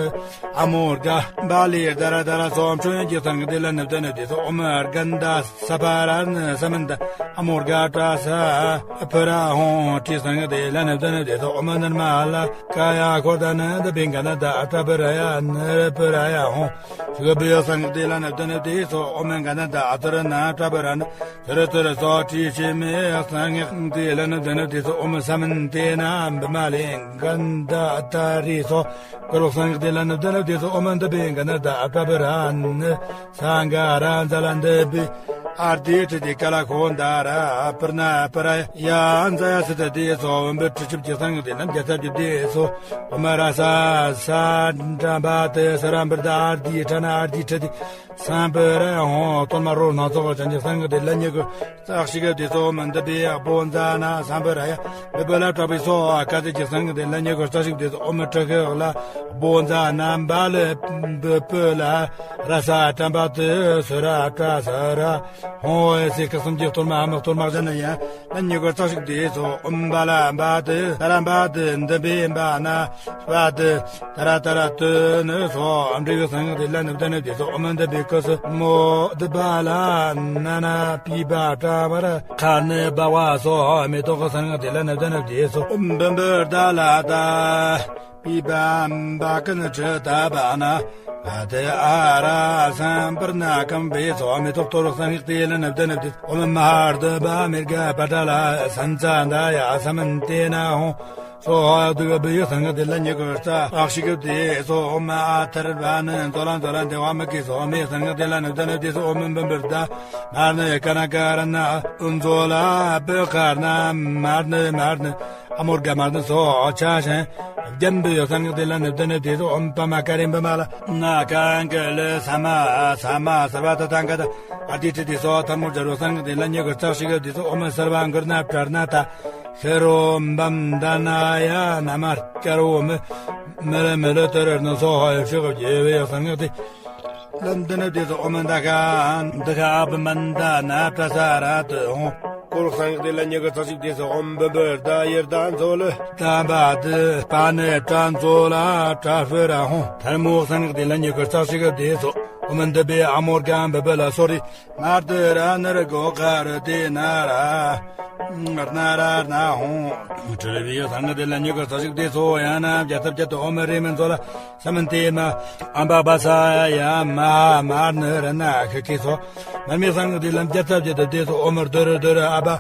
ཨ་མོ་རྒ་བྷ་ལི་ད་ར་ད་ར་སོ་ཆོས་ཀྱི་སང་གི་དེ་ལ་ནི་བདུན་ནི་དེ་སོ་ཨོ་མ་རྒན་ད་ས་པ་ར་ནི་ས་མན་ད་ཨ་མོ་རྒ་ཏྲ་ས་ཕུ་ར་ཧོང་ཁྲི་སང་གི་དེ་ལ་ནི་བདུན་ནི་དེ་སོ་ཨོ་མ་ནར་མ་ལ་ཀ་ཡ་ཁོ་ད་ནི་འདི་བི་ག་ན་ད་ཨ་ཏྲ་པུ་ར་ཡ་ནི་པུ་ར་ཡ་ཧོང་ཞུ་ག་བི་ཡ་སང་གི་དེ་ལ་ནི་བདུན་ནི་དེ་སོ་ཨོ་མ་ག་ན་ད་ཨ་ཏུ་ར་ན་ཏྲ་པུ་ར་ནི། ཚུར་ཚུར་སོགས་ཁྲིད་ཕྱི་མའི་གསང་སྔགས་དེ་ལ་ནི་དེ་ནི་དེ་ཚོ་ཨོ་མ་ས་མན་དེ་ན་བི་མ་ལེ་གན་ད་ཏ་རི་སོ་ཀ་རོ་གསང་སྔགས་དེ་ལ་ནི་དེ་ནི་དེ་ཚོ་ཨོ་མ་འདི་བི་ག་ན་ད་ཨ་ཏ་བི་ར་ནི་ས་ག་ར་ཛ་ལ་འདི་བི་ཨར་དེ་ཁྲི་དེ་ཀ་ལ་ཁོ་འདའ་ར་པར་ན་པར་ཡ་ཛ་ཡ་སི་ཏ་དེ་ཚོ་བོན་པོ་ཁྲི་ཆུབ་ཀྱི་གསང་སྔགས་དེ་ལ་རྒྱ་ཚ་རྒྱུ་དེ་ཚོ་ཨོ་མ་ར་ས་ས་འདྲ་འབའ་དེ་ས་ར་འབར་ད་ཨར་དེ་ཁྲ་ན་ཨར་དེ་ཁྲི་དེ། སམ་བྷོ་ཊ་ཧཱུྃ། གཏོར་མ་རོལ་སྣ་ཚོགས་ཅན་གྱི་གསང་སྔགས་དེ་ལན་གཉིས་ཀྱིས་རྩ་བཤིག་གི་དེ་ཚོ་འོམ་འདི་པའི་སྤོ་ཛ་ན་སམ་བྷོ་ཊ་ཡ་བི་བྷོ་ལ་དྲག་པོའི་སོ་ཨ་ཀ་ཙི་ཀྱི་གསང་སྔགས་དེ་ལན་གཉིས་ཀྱིས་རྩ་བཤིག་དེ་ཚོ་འོམ་དྲག་གི་ལ་སྤོ་ཛ་ན་བྷ་ལ་བི་བྷོ་ལ་ར་ས་ཏྲ་བྷ་ཏི་སུ་ར་ཏྲ་ས་ར་ཧོ་ཨེ་སི་ཀ་གསུམ་གྱི་གཏོར་མ་ཨ་མ་གཏོར་མ་བཞིན་ཡ། ལན་གཉིས་ཀྱིས་རྩ་བཤིག་དེ་ཚོ་འོམ་བྷ་ལ་བྷ་ཏི་ཏ་ར་བྷ་ཏི་འདི་པའི་བྷ་ན་བྷ་ཏི་ཏ་ར་ཏ་ར་ཏི་ནི་སོ་ཨམ་འབྲས་ཀྱི་གསང་སྔགས་དེ་ལན་ནི་བདེན་ནི་དེ་ཚོ་འོམ་འདི་པའི་ཀི་སི་མོ་འདི་བྷ་ལ་ན་ན་པི་བྷ་ཏྲ་བྷ་ར་ཁ་ནི་བྷ་བ་སོ་མེ་ཏོག་གི་གསང་སྔགས་དེ་ལན་ནི་བདེན་ནི་དེ་ཚོ་འོམ་བི་བྷི་ཏ་ལ་ཏ། པི་བ་བ་ཀུན་ཁྲི་ད་བ་ན། བ་དེ་ཨ་ར་སམ་པར་ན་ཀམ་བེ་སོ་མེ་ཏོག་གཏོར་གསང་སྔགས་དེ་ལ་ནབ་ད་ནབ་དེ་ཨོམ་མ་ཧར་དུ་བ་མིར་ག་པ་ཏྲ་ལ་སན་ཙ་ད་ཡ་སམ་ཏེ་ན་ཧོ། སོ་ཧ་དུ་ག་བེ་ཡོ་གསང་སྔགས་དེ་ལ་ཉེ་གར་ཙ་ཨག་ཤི་གབ་དེ་སོ་ཨོམ་ཨ་ཐར་བ་ནི་ཛོ་ལ་ཛོ་ལ་དེ་བ་མི་ཀི་སོ་མེ་གསང་སྔགས་དེ་ལ་ནབ་ད་ནབ་དེ་སོ་ཨོམ་བམ་བར་ད་མར་ནི་ཀ་ན་ཀ་ར་ན་ཨུན་ཛོ་ལ་བེ་ཁར་ན་མར་ནི་མར་ནི། ཨ་མོར་ག་མར་ནི་སོ་ཆ་ཤན། རྒྱན་པའི་གསང་སྔགས་དེ་ལ་ནི་བདེན་ནི་དེ་ཚོ་ཨོམ་པ་མ་ཀ་རིམ་པ་མ་ལ་ན་གང་གི་ལི་ས་མ་ས་མ་སར་བ་ད་ཏང་ག་ད་ཨ་ཏི་ཏི་དེ་སོ་ཐར་མོ་སྦྱར་བའི་གསང་སྔགས་དེ་ལ་ཉེ་གར་ཙག་ཤི་ག་དེ་ཚོ་ཨོམ་སར་བ་མགུར་ན་བྲར་ན་ད་ཤེ་རོ་འབམ་ད་ན་ཡ་ན་མ་སྐྱར་བོ་མི་མི་ལི་མི་ལི་ཏི་རི་ནི་སོ་ཧ་ཡོ་ཤི་ག་རྒྱལ་བའི་གསང་སྔགས་དེ། ལན་འདི་ནི་དེ་ཚོ་ཨོམ་འདི་ཁ་འདི་ཁ་ཨ་བི་མན་ད་ན་པྲ་ས་ར་ཏི་ཧོང་། ཀོ་རོ་གསང་སྔགས་དེ་ལ་ཉེ་གི་ཚ་ཞིག་དེ་ཚོ་ཨོམ་བི་བི་ད་ཡེར་ད་མཛོ་ལི་ད་བ་དི་པ་ནི་པྲ་མཛོ་ལ་པྲ་ཧྥི་ར་ཧོང་། ཐལ་མོ་གསང་སྔགས་དེ་ལ་ཉེ་གི་ཚ་ཞིག་དེ་ཚོ་ཨོམ་འདི་བི་ཨ་མོར་ག་བི་བི་ལ་སོ་རི། མར་དི་ར་ནི་རི་གོ་ཁ་རི་དེ་ན་ར་ན་ར་ན་ཧོང་། ཁྲི་རི་བི་ཡོ་གསང་སྔགས་དེ་ལ་ཉེ་གི་ཚ་ཞིག་དེ་ཚོ་ཡང་ན་བརྒྱ་ཐབ་བརྒྱ་དུ་ཨོམ་རི་མི་མཛོ་ལ། ས་མན་ཏེ་མ། ཨམ་བ་བ་ས་ཡ་མ་མར་ནི་ར་ན་ཁི་ཁི་སོ། མར་མེ་གསང་སྔགས་དེ་ལམ་བརྒྱ་རྩ་བརྒྱད་དུ་དེ་སོ་ཨོ་མར་དོ་རུ་དོ་རུ་ཨ་བ།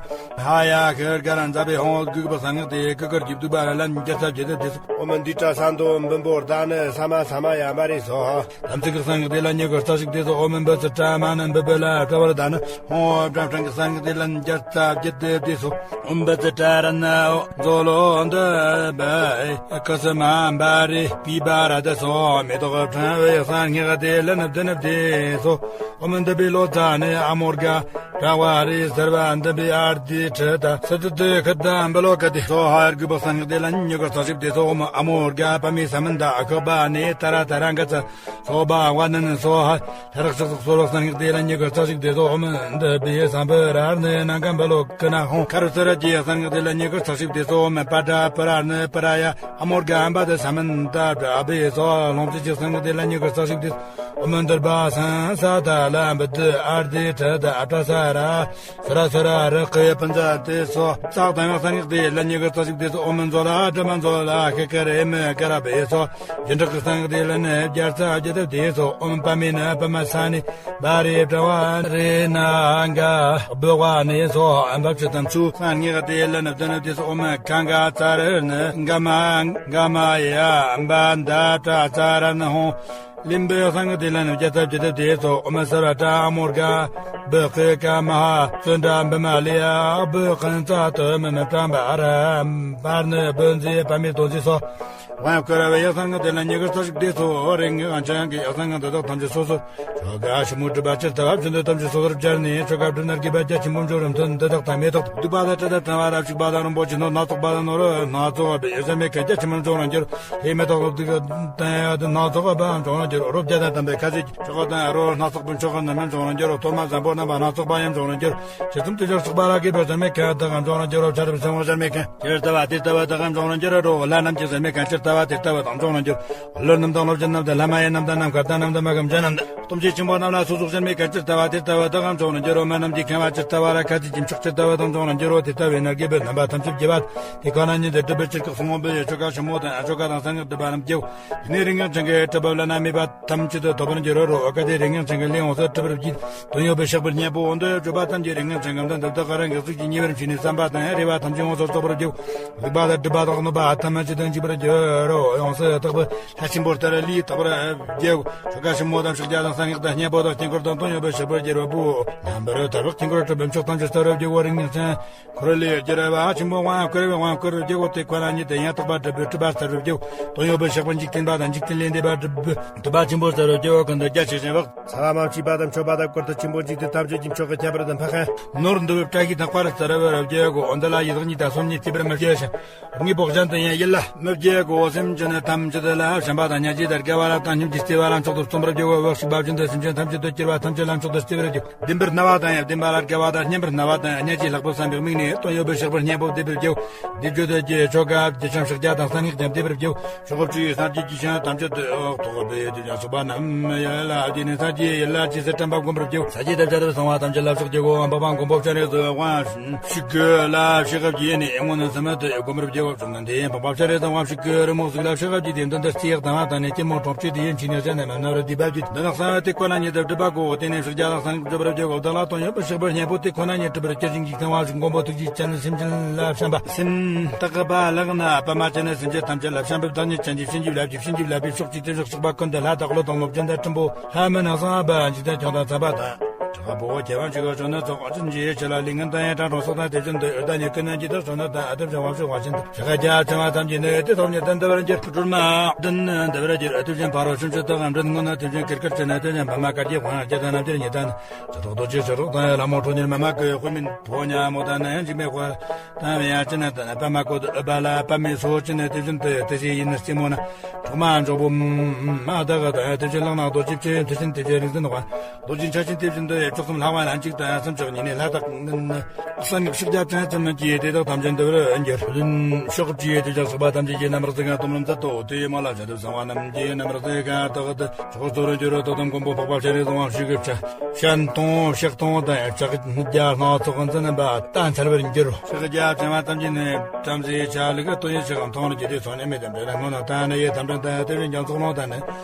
ཧ་ཡ་ཁི་ར་ག་ར་འཛབ་པའི་ཧོང་གུག་པ་གསང་སྔགས་དེ་ཀི་ཀར་གྱིབ་དུ་བ་ར་ལམ་བརྒྱ་རྩ་བརྒྱད་དུ་དེ་སོ་ཨོ་མར་འདི་ཏྲ་ས་འདོ་འབུམ་པོར་ད་ནི་ས་མ་ས་མ་ཡ་མ་རེ་སོ། དམ་ཚིག་གི་གསང་སྔགས་དེ་ལ་ཉེ་གར་རྩ་ཞིག་དེ་སོ་ཨོ་མར་འབུ་ཚི་ཏྲ་མ་ནི་འབུ་འབུ་ལ་ཏྲ་བར་ད་ནི་ཧོང་ཨ་བྲ་བྲང་གི་གསང་སྔགས་དེ་ལམ་བརྒྱ་རྩ་བརྒྱད་དུ་དེ་སོ། ཨོམ་བཛྲ་ཏྲ་ར་ན་ཛོ་ལོ་འདི་བ་ཀ་ས་མ་བ་རི་པི་བ་ར་ད་སོ་མེ་ཏོག་ཕྲེང་བའི་གསང་སྔགས་དེ་ལ་ནབ་དེ་ནབ་དེ་སོ། ཨོམ་འདི་བི་ལོ་ཙ་ནི་ཨ་མོར་ག་པྲ་བ་རི་སར་བ་འདི་བི་ཨར་དི་ཁྲི་ད་སི་ཏུ་དི་ཁི་ད་འབི་ལོ་ཀ་དི་སོ་ཧ་ར་གུ་པ་གསང་སྔགས་དེ་ལ་ཉེ་གར་ཚ་ཞིག་དེ་སོ་ཨོམ་ཨ་མོར་ག་པ་མི་ས་མན་ད་ཨ་ཁ་བ་ནི་ཏ་ར་ཏ་ར་ག་ཚ། སོ་བ་བ་ནན་སོ་ཧ། ལྷ་རག་ཚག་ཚག་སོ་རག་གསང་སྔགས་དེ་ལ་ཉེ་གར་ཚ་ཞིག་དེ་ཚོ་ཨོམ་འདི་བི་སམ་བི་ར་ནི་ན་གམ་བི་ལོ་ཀི་ན་ཧོང་། ཁ་རུ་ཚ་ར་ཇི་ཡ་གསང་སྔགས་དེ་ལ་ཉེ་གར་ཚ་ཞིག་དེ་ཚོ་ཨོམ་པ་ཏྲ་པ་ར་ནི་པ་ར་ཡ་ཨ་མོར་ག་ཨམ་བ་དི་ས་མན་ད་པྲ་བི་སོ་ལོང་ཚི་ཅི་གསང་སྔགས་དེ་ལ་ཉེ་གར་ཚ་ཞིག་དེ་ཨོམ་འདིར་བ་སང་ས་ད་ལ་འབི་དི་ཨར་དི་ཁྲི་ད་ཨ་ཏྲ་ས་ར། སུ་ར་སུ་ར་རི་ཀི་ཡ་པན་ཛ་དེ་སོ། ཙག་དང་ཡང་གསང་སྔགས་དེ་ལ་ཉེ་གར་ཚ་ཞིག་དེ་ཚོ་ཨོམ་མཛོ་ལ་དྲ་མ་མཛོ་ལ་ཁེ་ཁེ་རེ་མི་ཀ་ར་བེ་སོ། ཡིན་གྲགས་ཀྱི་གསང་སྔགས་དེ་ལ་ནི་བརྒྱ་རྩ་བརྒྱད་དུ་དེ་སོ་ཨོམ་པ་མི་ན་པ་མ་ས་ནི་བ་རེ་པྲ་བ་རེ་ན་ག་བི་བ་ནི་སོ་ཨམ་བབ་ཅི་དམ་ཚུ་གསང་སྔགས་དེ་ལ་ནི་བདུན་ནི་དེ་སོ་ཨོམ་ཁ་འགའ་ཙ་རི་ནི་འགའ་མ་འགའ་མ་ཡ་འབའ་འདའ་པྲ་ཙ་ར་ནི་ཧོང་། ལིམ་པའི་གསང་སྔགས་དེ་ལ་ནི་བརྒྱ་རྩ་བརྒྱད་དུ་དེ་སོ་ཨོ་མ་སར་བ་ཏྲ་མོར་ག་བི་ཀི་ཀ་མ་ཧ་བཙུན་དྲ་བི་མ་ལི་ཡ་བི་ཀན་ཙ་དུ་མི་མི་ཏྲ་འབའ་ར་འབར་ནི་བི་མཛེས་པ་མི་དོ་མཛེས་སོ། དབང་བསྐུར་བའི་ཡ་གསང་སྔགས་དེ་ལ་ཉེ་གར་ཚ་ཞིག་དེ་སོ་རིང་ངེ་ཨང་ཆང་གི་ཡ་གསང་སྔགས་འདི་དག་ཐམས་ཅད་སོ་སོ། ཆོ་ག་ཞིབ་མོ་སྒྲུབ་པ་ཇི་ལྟ་བ་བཞིན་དུ་ཐམས་ཅད་སོ་སོར་སྦྱར་ནས་ཆོ་ག་སྒྲུབ་ན་དགེ་བ་རྒྱ་ཆེན་པོ་འབྱུང་རུང་དོན་འདི་དག་དང་མེ་ཏོག་སྡིག་པ་དང་བྲལ་བ་དང་ཕྱུག་པ་དང་རིན་པོ་ཆེ་ནོར་སྣ་ཚོགས་པ་དང་ནོར་སྣ་ཚོགས་པའི་ཡོན་ཏན་མེད་མཁན་རྒྱ་ཆེན་པོ་འབྱུང་རུང་འགྱུར། ཧེ་མེ་ཏོག་སྡིག་དང་སྣ་ཚོགས་པ་འབྱུང་རུང་འགྱུར། རོ་བརྒྱ་དང་ལྡན་པའི་ཁ་ཟས་ཆོ་ག་དང་རོ་སྣ་ཚོགས་པའི་མཆོག་གི་རྣམ་སྨིན་འབྱུང་རུང་འགྱུར། རོ་གཏོར་མ་བཟང་པོ་རྣམ་པ་སྣ་ཚོགས་པ་ཡང་འབྱུང་རུང་འགྱུར། ཇི་ཙམ་དུ་ཆོག་ཚོགས་པ་ལ་དགེ་བའི་ཟེར་མེད་མཁན་དག་གམ་འབྱུང་རུང་འགྱུར། རོ་བྱ་རུ་ཟེར་མེད་མཁན་ཆེར་ལྟ་བ་དེ་ལྟ་བུ་དག་གམ་འབྱུང་རུང་འགྱུར། རོ་ལྷ་རྣམས་ཀྱི་ཟེར་མེད་མཁན་ཆེར་ལྟ་བ་དེ་ལྟ་བུ་དག་འབྱུང་རུང་འགྱུར། ཀླུ་རྣམས་དང་ཀླུ་ཆེན་རྣམས་དང་ལྷ་མ་ཡིན་རྣམས་དང་ནམ་མཁའ་དང་རྣམས་དང་མ་གམ་ཅན་རྣམས་དང་། སྟོབས་ཆེན་ཆེན་པོ་རྣམས་ལ་སོགས་སོགས་ཟེར་མེད་མཁན་ཅིར་ལྟ་བ་དེར་ལྟ་བ་དག་གམ་འབྱུང་རུང་འགྱུར་རོ། མ་རྣམས་ཀྱི་ཁེངས་པ་ཅིར་ལྟ་བ་ར་ཁ་ཅིག་གི་མཆོག་ཅིར་ལྟ་བ་དག་འབྱུང་རུང་འགྱུར་རོ། དེ་ལྟ་བས་ན་དགེ་བའི་རྣམ་པ་ཐམས་ཅད་རྒྱས་པ་དེ་ཁོ་ན་ཉིད་དུ་སྒྲུབ་པའི་ཕྱིར་སྐབས་སུ་དབང་པོའི་ཆོ་ག་ཞིབ་མོ་དང་ཆོ་ག་དང་གསང་སྔགས་སྒྲུབ་པ་རྣམས་རྒྱས། དེ་ནས་རིགས་ངན་ཅན་གྱི་སྒྲིབ་པ་བླ་ན་མེད་པ་ཐམས་ཅད་དུ་ཐོབ་པར་འགྱུར་རོ། ཨ་ཀ་དེ་རིགས་ངན་ཅན་གྱི་ལས་ཡོངས་སུ་གྲུབ་པར་བགྱིད། དོན་ཡོད་པའི་བཤགས་པའི་སྙིང་པོ་འོ་འདི་བརྗོད་པ་ཐམས་ཅད་རིགས་ངན་ཅན་གྱི་དོན་དུ་བདག་གི་རང་གི་གཟུགས་ཀྱི་ཉེ་བར་མཆིས་ནས་བསམ་པ་དང་རེ་བ་ཐམས་ཅད་ཡོངས་སུ་རྫོགས་པར་འགྱུར། སྡིག་པ་དང་སྒྲིབ་པ་དང་གནོད་པ་ཐམས་ཅད་ཅི་དང་འཇིག་པར་འགྱུར། རོ། ཡོངས་སུ་དག་པའི་ལྷ་ཆེན་པོ་ལྟར་ལུས་དག་པར་བགྱིའོ། ཆོ་ག་ཆེན་མོ་དང་ཕྱག་རྒྱ་དང་གསང་སྔགས་དང་བསྙེན་པོ་དང་དཀྱིལ་འཁོར་དང་དོན་ཡོད་པའི་ཕྱག་པར་བགྱི་བ་པོ། རྣམ་པར་ཐར་པ་དཀྱིལ་འཁོར་གྲུབ་པའི་མཆོག་ཐམས་ཅད་སྟོར་བར་བགྱིའོ། རིགས་ངན་ཅན་འཁོར་ལས་སྒྱུར་བ་ཆེན་པོ་དབང་བསྐུར་བའི་དབང་བསྐུར་བར་བགྱིའོ། དེ་ཁོ་ན་ཉིད་དུ་ཡང་དག་པ་གྲུབ་པའི་གྲུབ་པ་སྟོར་བར་བགྱིའོ། དོན་ཡོད་པའི་ཕྱག་པར་འཇིག་རྟེན་པ་དང་འཇིག་རྟེན་ལས་འདས་པ་གྲུབ་པའི་གྲུབ་པ་ཆེན་པོ་སྟོར་བར་བགྱིའོ། ཀུན་ཏུ་རྒྱ་ཆེ་ཞིང་བག་ཚ་བ་མ་མཆིས་པ་དང་མཆོད་པ་དང་བཀུར་སྟི་ཆེན་པོ་འཇིག་རྟེན་ཐམས་ཅད་ཀྱི་མཆོག་གི་ཁྱད་པར་དུ་འཕགས་ཤིང་ནོར་འདུ་བའི་བཀྲ་ཤིས་རྟག་པར་སྟོར་བར་བགྱིའོ། འོན་ཏེ་ལྷ་ཡི་ལག་གཉིས་དང་སོམ་ཉི་ཐིགས་པར་མི་བགྱི་ཞིང་། དངོས་པོ་གཞན་དུ་ཡང་ཡིད་ལ་མི་བགྱི་གོ། སེམས་ཅན་ཐམས་ཅད་ལ་བྱམས་པ་དང་སྙིང་རྗེ་དང་དགེ་བ་ལ་དང་སྙིང་རྗེ་བརྩེ་བ་ལ་མཆོག་ཏུ་བརྩོན་པར་བགྱིའོ། བག་ཕྱུག་པ་བཞིན་དུ་སེམས་ཅན་ཐམས་ཅད་དུ་སྐྱེ་བ་ཐམས་ཅད་ལ་མཆོག་ཏུ་བརྩེ་བར་བགྱིའོ། བདེན་པར་སྨྲ་བ་དང་ཡང་བདེན་པ་ལ་དགའ་བ་དང་སྙན་པར་སྨྲ་བ་དང་སྙན་ཞིང་ལྷག་པར་བསམ་པའི་དམིགས་ནས་དོན་ཡོད་པའི་ཕྱག་པར་བསྙེན་པོ་བཟླས་པར་བགྱིའོ། བཟླས་བརྗོད་དང་བཅས་ཆོ་ག་བགྱི་ཞིང་ཕྱག་རྒྱ་དང་གསང་སྔགས་ཀྱང་བཟླས་པར་བགྱིའོ། ཆོག་ཤེས་སངས་རྒྱས་ཀྱི་ཞིང་ཐམས་ཅད་དུ་ཐོགས་པའི་དུས་ཀྱང་ཚོགས་པ་རྣམས་ཡིད་ལ་བགྱིས་ནས་སངས་རྒྱས་ཡིད་ལ་ཇི་སྲིད་བཀྲམ་པ་བསྒོམ་པར་བགྱིའོ། ས་གཞི་དང་བྱ་རོག་གསང་བ་ཐམས་ཅད་ལ་ཕྱག་བགྱིའོ། འཕགས་པ་མགོན་པོ་སྤྱན་རས་གཟིགས་དབང་ཕྱུག་ལ་ཕྱག་བགྱིས་ནས་སྔོན་བསམ་དུ་བསྒོམ་པར་བགྱིའོ། བཅོམ་ལྡན་འདས་འཕགས་པ་སྤྱན་རས་གཟིགས་དབང་ཕྱུག་གི་རི་མོ་གཟུགས་ལ་ཕྱག་བགྱིས་ཏེ་མདུན་དུ་རྩེ་གདུང་བ་དང་ནི་སྐྱིལ་མོ་ཀྲུང་བཅས་ཏེ་ཡིན་ཕྱིན་ནས་གཞན་ནས་མ་ནོར་བར་བཟླས་པ་བགྱིས་ཏེ། འདི་ནི་གསང་བའི་དེ་ཁོ་ན་ཉིད་དུ་སྒྲུབ་པ་གོ། དེ་ནས་ཕྱག་རྒྱ་དང་གསང་སྔགས་སྒྲུབ་པར་བགྱིའོ། བདག་ལ་དོན་ཡོད་པའི་ཕྱག་པར་བསྙེན་པོ་དེ་ཁོ་ན་ཉིད་གྲུབ་པར་བགྱི་ཞིང་འཇིག་རྟེན་དབང་ཕྱུག་མགོན་པོ་ཐུགས་རྗེ་ཅན་ནི་སེམས་ཅན་ལ་བྱམས་པ། སེམས་དག་པ་ལག་ན་པདྨ་ཅན་ནི་སེམས་ཅན་ཐམས་ཅད་ལ་བྱམས་པའི་བདག་ཉིད་ཅན་གྱི་བྱིན་གྱིས་བརླབས་ཀྱི་བྱིན་གྱིས་བརླབས་པའི་ཕྱོགས་ཀྱི་དེ་ཕྱོགས་གཤེགས་པ་ཀུན་ཏུ་ལྷ་དང་ཀླུ་དང་ཀླུ་ཆེན་དང་སྲིན་པོ་ལྷ་མི་རྣམས་སུ་འབབ་པ་འཇིག་རྟེན་ཁྱོན་དང་མཚན་པ་དང་། གྲགས་པ་པོ་ཁྱེད་དབང་ཕྱུག་གི་གཞོན་ནུ་ཚོགས་ཅན་གྱི་ཆེ་ལ་ལུས་ངན་དང་ཡང་དྲང་གྲོང་སོགས་དང་དེ་བཞིན་དུ་ཡོད་དང་ཉེ་ཀུན་ནས་ཀྱི་དག་གཞོན་ནུ་དང་ཨ་དེ་བྱང་བ་ཕྱུག་བ་ཆེན་དང་ཕྱག་རྒྱ་ཚང་བ་ཐམས་ཅད་ནི་དེ་ཐོབ་ཉིད་དུ་འདི་བར་འགྱུར། སྒྲོལ་མ་བདུན་ནི་འདི་བར་འགྱུར། དེ་བཞིན་ཕ་རོལ་སུམ་ཅུ་དག་གམ་འདྲེན་དངོས་ནི་དེ་བཞིན་གེར་ཁར་ཆེ་ནི་དེ་བཞིན་བ་མ་དཀར་གྱི་དབང་རྒྱ་དང་རྣམ་རྒྱལ་ཉི་ཟླ་ནི། ཆུ་ཐོག་རྡོ་རྗེ་ཆུ་རོག་དང་ཡང་ལྷ་མོ་ཁྲོ་གཉེར་མ་མ་ཀི་དཔེ་མིན་ཕོ་ཉ་མོ་དང་ན་ཡང་འཇིགས་མེད་དཔལ་དང་ཡང་ཅི་ན་དང་པད་མ་ཀོ་དུ་ཨུ་པ་ལ་པད་མའི་སོ་ཅི་ན་དེ་བཞིན་དུ་དེ་བཞིན་ཡིན་ན་རྩེ་མོ་ན་གྲོག་མ་འཇོག་པོ་མ་དག་དང་དེ་བཞིན་ལག་ན་རྡོ་རྗེ་ཕྱེ་དེ་བཞིན་དེ་བཞིན་རིག་འཛིན་དང་རྡོ་རྗེ་ཕྱག་ཆེན་དེ་བཞིན་དུ་བཅུ་གསུམ་ལྷ་དབང་ལྷན་ཅིག་དང་ཡང་སུམ་ཅུ་ཉིད་ནས་ལྷ་དག་ནི་གསང་སྔགས་ཕྱག་རྒྱ་ཅན་ཙམ་གྱིས་དེ་དག་ཐམས་ཅད་འདི་བར་འགྱུར། ཕྱོགས་བཅུའི་དེ་ཕྱོགས་གཤེགས་པ་ཐམས་ཅད་ཀྱིས་རྣམ་པར་གཟིགས་ཀ་དུམ་རུམ་མཛད་དོ། དེའི་མ་ལ་བྱ་དུ་གསང་བ་རྣམས་ཀྱིས་རྣམ་པར་གཟིགས་ཀ་དག་ཏུ་ཕྱོགས་གཙོ་རུ་འགྱུར་རོ། དོ་དམ་མགོན་པོ་འཕགས་པ་སྤྱན་རས་གཟིགས་དབང་ཕྱུག་གི་ཕྱག་ཕྱག་མཐོང་ཕྱག་མཐོང་དང་ཕྱག་རྒྱ་སྣ་ཚོགས་འཛིན་པ་ད་འཚལ་བར་འགྱུར་རོ། ཕྱག་རྒྱ་བྱང་བ་ཐམས་ཅད་ནི་བྲམ་ཟེའི་ཆ་ལུགས་ཀྱི་དོན་ཡོད་ཕྱག་མཐོང་ནི་ཇི་སྟེ་སོང་ནས་མེད་དམ་འབྲེལ་ན་སྔོན་ལ་ད་ནི་ཡེ་དམ་འབྲེལ་དང་དེ་བཞིན་རྒྱ་མཚོ་ལོང་དང་ནི།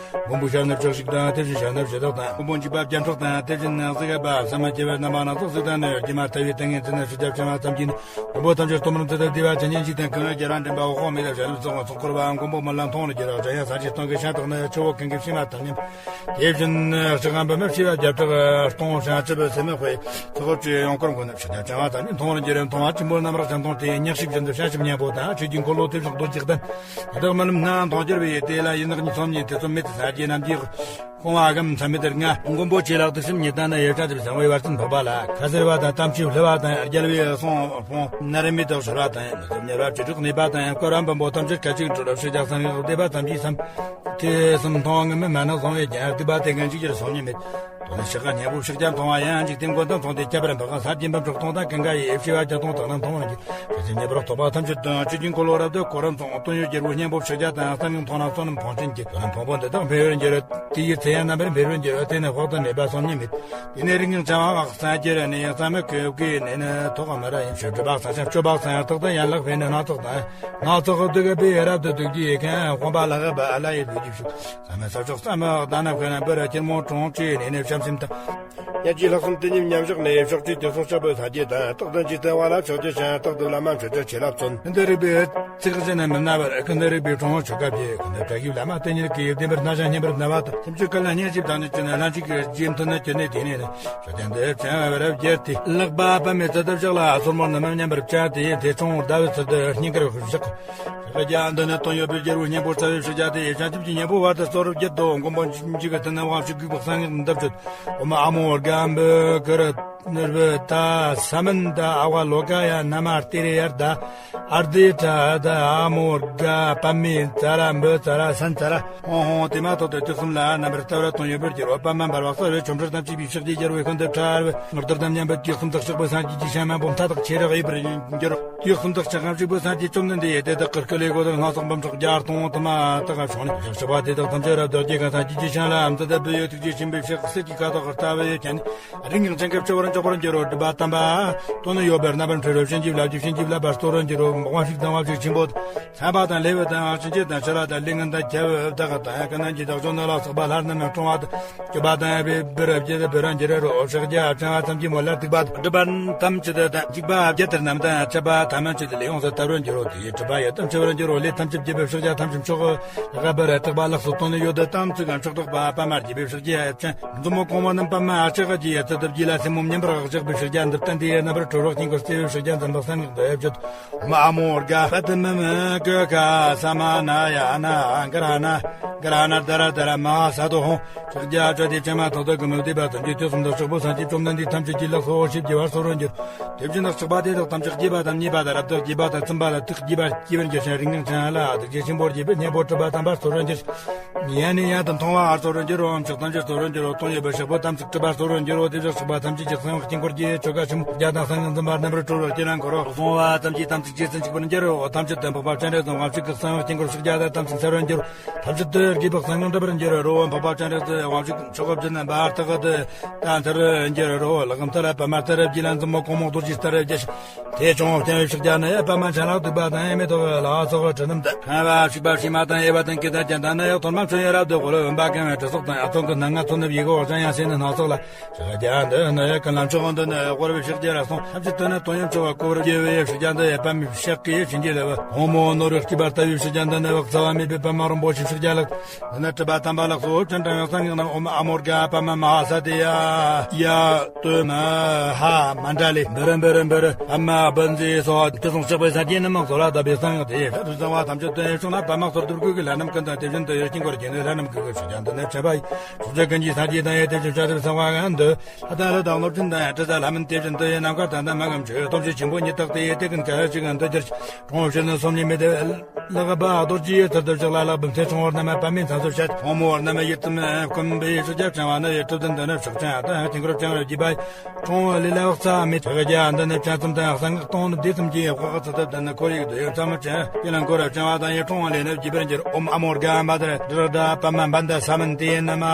མགོན་པོ་ཞབས་ནི་ཕྱག་ཞིག་དང་དེ་བཞིན་ཞབས་ནི་ཞེ་དག་དང་། མགོན་པོ་འཇིགས་པ་རྒྱ་མཚོ་དང་དེ་བཞིན་གཟི་དཀར་པ་བསམ་མ་ཁྱབ་པའི་རྣམ་པ་སྣ་ཚོགས་གཟིགས་དང་ནི། སྒྱུ་མ་ལྟ་བུའི་ཏིང་ངེ་འཛིན་ནི་ཕྱག་རྒྱ་བྱང་བ་ཐམས་ཅད་ནི། མགོན་པོ་ཐམས་ཅད་སྟོང་པར་མཛད་དུ་བདེ་བ་ཅན་སྙན་ཞིང་དང་གང་རྒྱ་ར་འདྲེན་པ་འོག་མེད་ལ་བྱ་རུ་ཚོགས་ཚོགས་འཁོར་བའམ་མགོན་པོ་མི་ལ་མཐོང་རུ་འགྱུར་རོ། འཇམ་དབྱངས་སངས་རྒྱས་སྟོང་གི་ཞིང་དག་ནི། ཆུ་བོ་གངྒཱའི་བྱེ་མ་ཐམས་ཉམས་ཏེ་བཞིན་ནི། ཕྱི་ཁམས་པདྨ་བྱེ་བ་བརྒྱ་ཕྲག་སྟོང་བྱང་ཆུབ་སེམས་དཔའི་ཚོགས་ཀྱི་ཡུལ་འཁོར་མགོན་ནི། ཕྱག་རྒྱ་བྱང་བ་ཐམས་ཅད་མཐོང་རུ་འགྱུར་རོ། མཐོང་བ་ཆེན་པོའི་རྣམ་རོལ་ཅན་མཐོང་སྟེ་ཉག་གཅིག་བཞིན་དུ་བྱང་ཆུབ་སྙིང་པོ་དང་ཆོས་ཀྱི་འཁོར་ལོ་དེ་བཞིན་རྡོ་རྗེ་གདན་དེ་དག་རྨི་ལམ་སྣང་མཐོང་གྱུར་པའི་དེ་ལ་ཡིད་ནག་གཉིས་སོམ་ཉི་ཐེ་ཚོམ་མེད་དེ་ས་རྒྱས་རྣམས་ཀྱིས། སྐོང་བ་གམ་མཚམས་མེད་དེར་ང་། མགོན་པོ་ཆེ་ལག་ཏུ་སེམས་ཉིད་དང་ནི། ཡེ་ཤ་ཅིབ་བཟང་བའི་བར་ཙམ་འཕགས་པ་ལ། ཁ་ཟེར་བ་དང་གཏམ་ཆོས་ལྷུ་བ་དང་། རྒྱལ་བའི་གསུང་ཕུང་ནར་མི་དག་ཤོར་བ་དང་། མི་ཚོམ་ཉེར་བ་བཅུ་དྲུག་གནས་པ་དང་། བསྐོར་བ་འབུམ་པོ་ཐམས་ཅད་སྐད་ཅིག་འགྲོ་ལ་ཕྱི་རྒྱ་གསང་སྔགས་བཟླས་པ་ཐམས་ཅད་སམ། ཐེ་ཚོམ་མཐོང་ངམ་མ་ནི་བཟང་བའི་རྒྱན་སྡིག་པ་དེ་ཀུན་ཅིག་ཅར་སོམ་ཉི་མེད། དོན་ནི་ཕྱག་རྒྱ་སྙིང་པོ་ཕྱག་རྒྱ་མཐོང་བ་ཡང་འཇིག་རྟེན་ཀུན་ཏུ་མཐོང་སྟེ་ཁྱབ་པར་འཕགས། ས་སྐྱེ་འབུམ་ཕྲག་སྟོང་དང་ཀུན་དགའ་ཡི། བྱེ་བ་བརྒྱ་སྟོང་དག་ན་མཐོང་བར་འགྱུར། ཕྱོགས་བཅུའི་ཉེ་བར་རྟོག་པ་ཐམས་ཅད་དང་། ཆོས་ཀྱི་འཁོར་ལོ་རབ་ཏུ་བསྐོར་རམ་ཚོགས། དོན་ཡོད་རྒྱལ་པོའི་སྙིང་པོ་ཕྱག་རྒྱ་དང་། གསང་སྔགས་མཐོང་ན་བསོད་ནམས་ཕོན་ཆེན་གྱི། དོན་ནི་ཕུང་པོ་འདི་དག་འཕེལ་བར་འགྱུར། དེ་ཡི་ཚེ་ཡང་རྣམ་པར་འཕེལ་བར་འགྱུར། དེ་ནི་དཔག་ཏུ་མེད་པ་སོམ་ཉི་མེད། དེ་ནས་རིགས་ངན་བྱ་བ་འགག་སངས་རྒྱས་ནི། ཡང་གཙང་མའི་ཁུ་བཀོད་ནས་ནི་ཐོག་མར་ཡིན། ཞབས་སྒྲུབ་པ་གསང་ཞིང་སྤྱོད་པ་གསང་ཡང་དག་ཏུ་ཡན་ལག་འཕེལ་ནས་སྣ་ཚོགས་དང་། སྣ་ཚོགས་སྡུག་པའི་རབ་ཏུ་སྡུག་གི་ཁེངས། དབང་པོ་ལ་ཧ་བ་ཨ་ལ་ཡི་ལུས་ཀྱི་ཕྱུག། ས་མེད་ས་ཕྱོགས་ས་མེད་ཟླ་ནག་ཁོན་པར་སྐྱིལ་མོ་ཀྲུང་བཅས་ནས་ནི་བྱམས་སེམས་དང་། ཡ་གྱི་ལྷག་བསམ་དེ་ཉིད་མཉམ་བཞག་ནས། ཕྱོགས་བཅུའི་དུས་གསུམ་ཕྱག་པོའི་སངས་རྒྱས་དང་། རྟག་ཏུ་འཇིག་རྟེན་དབང་ལ་མཆོད་ཅིང་བྱང་། རྟག་ཏུ་བླ་མ་མཆོད་ཅིང་བྱིན་རླབས་བརྩོན། ཀུན་ཏུ་རིག་པའི་ཚིག་བཞིན་མི་སྨྲ་བར། ཀུན་ཏུ་རིག་པའི་དྲུང་ཆོ་ག་བགྱི། ཀུན་ཏུ་བཀྲ་ཤིས་བླ་མ་དེ་ཉིད་ཀྱིས། བདེན་པར་སྨྲ་ཞིང་སྙན་པར་སྨྲ་བ་དང་། སེམས་ཅན་ཀུན་ལ་སྙན་ཞིང་བདག་ཉིད་ཀྱི་ནི། ལྷན་ཅིག་གི་རྗེས་མཐུན་ནི་གྱུར་ནས། དེ་ནས་ནི་མཆོད་རྟེན་འདི་བྱང་བར་བགྱིས་ཏེ། ལག་པ་པདྨའི་ཚལ་དུ་བཞག་ལ། སོར་མོ་རྣམས་མཉམ་པར་བཅད་དེ། ཐེ་ཆུང་ཟླ་བའི་ཚུལ་དུ་སྙིང་གར་བཞག། ཕྱག་རྒྱ་འདི་ནི་དོན་ཡོད་པའི་རྒྱལ་པོའི་སྙིང་པོ་རྩ་བའི་ཕྱག་རྒྱ་སྟེ། བྱང་ཆུབ་ཀྱི་སྙིང་པོ་བར་དུ་གཙོ་བོར་བསྐྱེད་དོ། མགོན་པོ་འཇིགས་ཀྱི་མཐུ་ནི་དབང་ཕྱུག་གི་གསང་སྔགས་འདི་བརྗོད། ཨོཾ་ཨ་མོ་ཨོརྒྷ་བྷཱུ་ཀ་ར་ནུརྦུ་ཏ་ས་མནྟ་ཨ་ཝ་ལོ་ཀ་ཡ་ན་མ་ཏི་རེ་ཡར་དྷ་ཨརྡྷེ་ཏྲ་ཨ་མོ་ཨོརྒྷ་པདྨེ་ཙ་ར་འབུ་ཙ་ར་སན་ཙ་ར། ཧོང་ཧོང་དེ་མ་ཐག་ཏུ་དུས་གསུམ་ལ་རྣམ་པར་ལྟ་བར་དོན་ཡོད་པར་གྱུར་པ། པདྨ་འབར་བ་གསལ་བའི་ཆོ་འཕྲུལ་དང་བཅས་པའི་ཕྱག་རྒྱའི་རྒྱལ་པོའི་ཤིན་ཏུ་ཕྲ་བའི་ངོ་ལྟར་དམ་ཉམས་པའི་དུས་གསུམ་དག་ཕྱག་པོའི་སངས་རྒྱས་ཀྱི་ཞིང་མང་པོ་མཐའ་དག་ཆེ་རབ་དབྱེ་བར་འགྱུར་རོ། དུས་གསུམ་དག་ཕྱག་ངམ་ཕྱུག་པོའི་སངས་རྒྱས་བཅོམ་ལྡན་འདས་ཡི། དེ་དག་གི་སྐུ་ལས་གོ་དང་སྣ་ཚོགས་འབུམ་ཕྲག་བརྒྱ་སྟོང་དུ་མ་དག་བྱུང་ནས། ཕྱག་ཕྱུག་པ་དེ་དག་ཐམས་ཅད་རབ་ཏུ་རྒྱས་ཤིང་སངས་རྒྱས་ཀྱི་ཞིང་ལ་ཨམ་ཙི་ཏ་བུ་ཡི་ཐུགས་རྗེ་ཆེན་པོའི་ཕྱག་གསེར་གྱི་ཁ་དོག་ལྟ་བུ་ཡི་ཁྱེར་ནས། རིགས་ངན་ཅན་གྱི་སྤྱི་བོར་ ཆོག་པར་འགྱུར་རོ། སྒྲིབ་པ་དམ་པ་དོན་ནི་ཡོད་པར་རྣམ་པར་འཁྲུལ་རོ། བྱིན་གྱིས་བརླབ་ཀྱི་བྱིན་གྱིས་བརླབ་པར་སྟོར་རོ་འགྱུར་རོ། དབང་ཕྱུག་དང་དབང་ཕྱུག་ཆེན་པོ་ཚངས་པ་དང་ལེའུ་དང་ཨ་ཆེན་ཅེས་དང་ཤ་ར་དང་ལས་ངན་དང་ཁྱབ་བདག་དང་ཀུན་ནན་གྱི་བདག་ཅོ་ནོ་ལ་སོགས་པ་ལྷར་རྣམ་སྣང་སྲུང་བ་དང་སྐྱོབ་པ་དང་ཡང་བའི་བུ་རབ་ཀྱི་བུ་རང་གྱི་ར་རོ། ཕྱག་རྒྱ་ཕྲེང་བ་ཐམས་ཅད་མོ་ལ་ཐུག་པ་སྒྲིབ་པ་ཐམས་ཅད་དང་འཇིགས་པ་བརྒྱད་དེར་རྣམས་དང་ཆད་པ་ཐ་མ་ཆད་དེ་ལས་ཡོངས་སུ་དག་རུ་འགྱུར་རོ། དེ་ཡི་སྒྲིབ་པ་ཡི་དམ་ཆེ་བར་འགྱུར་རོ། ལས་ཐམས་ཅད་བརྒྱད་པའི་ཕྱག་རྒྱ་ཐམས་ཅད་མཆོག་ལག་པར་བཏགས་པ་ལགས་སོ། དོན་ནི་ཡོད་དུ་དམ་ཚིག་གམ་ཕྱག་བྲག་པ་པདྨ་རྒྱས་པའི་ཕྱག་རྒྱ་ཡི་ཕྲེང་མཛུབ་མོ་གོང་མ་རྣམས་པདྨ་ཨ་ལྕགས་ཀྱི་ཡི་ཚུལ་དུ་བགྱིས་ལ། སེན་མོ་མཉམ་པར་བཞག་པའི་ཕྱག་རྒྱ་འདི་བསྟན་ཏེ་རྣམ་པར་གྲོལ་བར་དཀྱིལ་འཁོར་བརྩེགས་པའི་ཕྱག་རྒྱ་འཛིན་པ་གསང་སྔགས་འདི་ཡི་བརྗོད། ཨོཾ་ཨ་མོ་རྒ་པད་མ་མ་ཀུ་ཁ་ས་མ་ན་ཡ་ན་ག་ར་ན་ག་ར་ན་ད་ར་ད་ར་མ་ཧ་ས་དོ་ཧོ། ཕྱག་རྒྱ་བཅའ་སྟེ་བྱེ་མ་ཐག་ཏུ་ཀུ་མུ་ཏི་པ་ཐམས་ཅད་དུས་གསུམ་དུ་ཕྱག་པོ་སངས་རྒྱས་བཅོམ་ལྡན་འདས་ཐམས་ཅད་ཀྱི་ལག་སོ་ཞེས་བགྱི་བར་སོ་རུ་འགྱུར། དེ་བཞིན་གཤེགས་པ་དེ་དག་ཐམས་ཅད་སྐྱེས་པ་དང་མྱོས་པ་དང་རབ་ཏུ་སྐྱེས་པ་དང་ཚིམ་པ་དང་ཐུགས་དགྱེས་པ་སྐྱེས་པར་འགྱུར་ཞིང་རིང་ངེ་འཆང་ལ་ཐུགས་རྗེ་ཆེན་པོར་བརྗོད་པའི་སྙིང་པོ་གྲུབ་པ་དམ་པར་སོ་རུ་འགྱུར། ཡང་ནས་ཡང་དུ་མཐོང་བ་ཨར་སོ་རུ་འགྱུར་རོ། ཕྱོགས་ཐམས་ཅད་སོ་རུ་འགྱུར་རོ། སྟོང་ཡོད་པའི་ཕྱག་པོ་དམ་ཚིག་གྲུབ་པ་སོ་རུ་འགྱུར་རོ། དེ་བཞིན་གཤེགས་པ་ཐམས་ཅད་ཀྱི་གསང་བའི་དཀྱིལ་འཁོར་གྱི་ཆོ་ག་ཆེན་པོ་རྒྱ་དང་གསང་སྔགས་འཛིན་པ་རྣམ་པར་གྲོལ་བར་སྤྱན་ལ་འཁོར་རོ། སོང་བ་ཙམ་གྱིས་དམ་ཚིག་ཇེ་བཙུན་གཅིག་པུར་འགྱུར་རོ། ཐམས་ཅད་དུ་འཕགས་པ་སྤྱན་རས་གཟིགས་དབང་ཕྱུག་གི་གསང་བའི་དཀྱིལ་འཁོར་ཕྱག་རྒྱ་དང་དམ་ཚིག་འཚལ་བར་འགྱུར་རོ། ཐམས་ཅད་དུ་དགྱེས་པའི་གསང་སྔགས་འགྲུབ་པར་འགྱུར་རོ། འཕགས་པ་སྤྱན་རས་གཟིགས་དབང་ཕྱུག་མཆོག་གི་སྤྱན་རྣམ་པར་དག་གི་དང་མཐར་འགྱུར་རོ། ལག་གམ་ལྟར་པདྨ་ལྟར་བགྱིས་ལ་མཛུབ་མོ་གོང་མོ་རྡོ་རྗེ་ལྟར་བརྒྱུས་ཤིང་། དེ་ཀྱང་བརྟན་པའི་ཕྱག་རྒྱ་ནི་པདྨ་འཆང་ལག་བདུག་པ་དང་མེ་ཏོག་ལ་སོགས་དྲི་རྣམས་དང་། ཕན་པ་བྱིས་པ་བྱེ་མ་དང་གཡས་པ་དང་སྐེ་དང་སྤྱན་དང་ནི་ཡང་ཐོག་མ་མཆོད་ཡོན་རབ་ཏུ་གོ་ལ་འོན་པ་གང་བའི་གྲི་སོགས་དང་ཡང་ཚོགས་ཀྱི་སྣ་ལྔ་ཚོགས་ནི་བཞི་གོ་ཅང་ཡང་སེ་ནི་སྣ་ཚོགས་ལ། ཕྱག་རྒྱ་འདི་ནི་ཀུན་ལ་མཆོག་འདི་ནི་དབུལ་བའི་ཕྱག་རྒྱ་ལ་སོགས་ཐམས་ཅད་དུ་ནི་དོན་ཡོད་མཆོག་བཀོད་པར་བགྱི་བའི་ཕྱག་རྒྱ་འདི་ཡི་པདྨའི་ཞལ་གྱི་བྱིན་གྱིས་བརླབས། ཕོ་མོ་ནོར་བུ་སྐྱེས་པ་ལྟ་བུའི་ཕྱག་རྒྱ་འདི་ནི་བག་ཚ་བ་མེད་པའི་པདྨ་རིན་པོ་ཆེའི་ཕྱག་རྒྱ་ལགས། འདི་ནི་གྲུབ་པ་དམ་པ་ལགས་སོ། སྤྱན་དྲངས་ཡང་གསང་སྔགས་རྣམས། ཨོཾ་ཨ་མོ་རྒ་པདྨ་མ་ཧ་ས་ཏེ་ཡ། ཡ། ཏུ་མ་ཧ་མཎྜ་ལེ། འབུམ་རམ་འབུམ་རམ་འབུམ་རམ། པདྨ་བཛྲ་སྭཱ་ཧཱ། དུས་གསུམ་གཤེགས་པའི་སངས་རྒྱས་རྣམས་མང་གཙོ་ལ་བདག་པོའི་གསང་སྔགས་ཏེ། ལྷ་དང་གསང་བ་ཐམས་ཅད་དོན་ཡོད་ཕྱོགས་ན། པདྨ་གསོར་འདུ་བཀོད་ཀྱི་ལྷ་རྣམས་ཀུན་དང་། དེ་བཞིན་དུ་ཡང་དཀྱིལ་འཁོར་གྱི་ནི་ལྷ་རྣམས་ཀུན་གྱི་ཕྱག་རྒྱ་འདི་ནི་བྱེ་བ་ཡི། ཕྱོགས་བཅུའི་ཀུན་གྱི་སངས་རྒྱས་དང་ཡང་དེ་བཞིན་བྱང་ཆུབ་སེམས་དཔའ་གང་འདུ། ལྷ་དང་ཀླུ་དང་ཀླུ་ཕྲན་དང་ཡང་དྲི་ཟ་ལྷ་མིན། དེ་བཞིན་དུ་ཡང་ནམ་མཁའ་དང་ནམ་མཁའ་ངམ་ཆོས་སྟོང་གཞི་ཆེན་པོ་ཉིད་དག་སྟེ། དེ་ཀུན་ག་ལ་ཅིག་འདུ་འགྱུར་ཞིང་། གྲོང་བཞི་ནི་སོམ་ཉི་མེད་དེ། ལག་པ་རྡོ་རྗེའི་ཚུལ་དུ་བཞག་ལ། ལག་པའི་མཐེ་བོང་བོ་རྣམས་པདྨའི་མཚན་སུ་བཤད། ཕོ་མོ་རྣམས་ཡིད་ཙམ་བསྐུམ་པའི་ཕྱག་རྒྱ་ཕྲེང་བ་ནི། ཡིད་སྤྲུལ་དོན་དུ་ནི་ཕྱག་ཕྲེང་དང་དཀྱིལ་འཁོར་ཕྲེང་བར་བརྒྱུས་པ། གྲོང་ལས་ལ་བག་ཚ་མེད། ཕྱག་རྒྱ་འདི་ནི་བྱང་སེམས་དང་གསང་སྔགས་སྟོང་ནི་བདེ་སེམས་ཀྱི་དཔག་ཚད་དུ་ལྡན་ནི། ཁོར་ཡུག་འདོད་ཡོན་ཚད་མེད་ཅན། དེ་ལ་འཁོར་བའི་ཕྲེང་བ་དང་ཡང་གྲོང་ལས་ནི་བརྒྱུད་པར་འགྱུར། ཨོཾ་ཨ་མོ་རྒ་མ་དར་དྲི་ར་དྲ་པདྨ་བནྡྷ་ས་མིན་ཏེ་ནམ།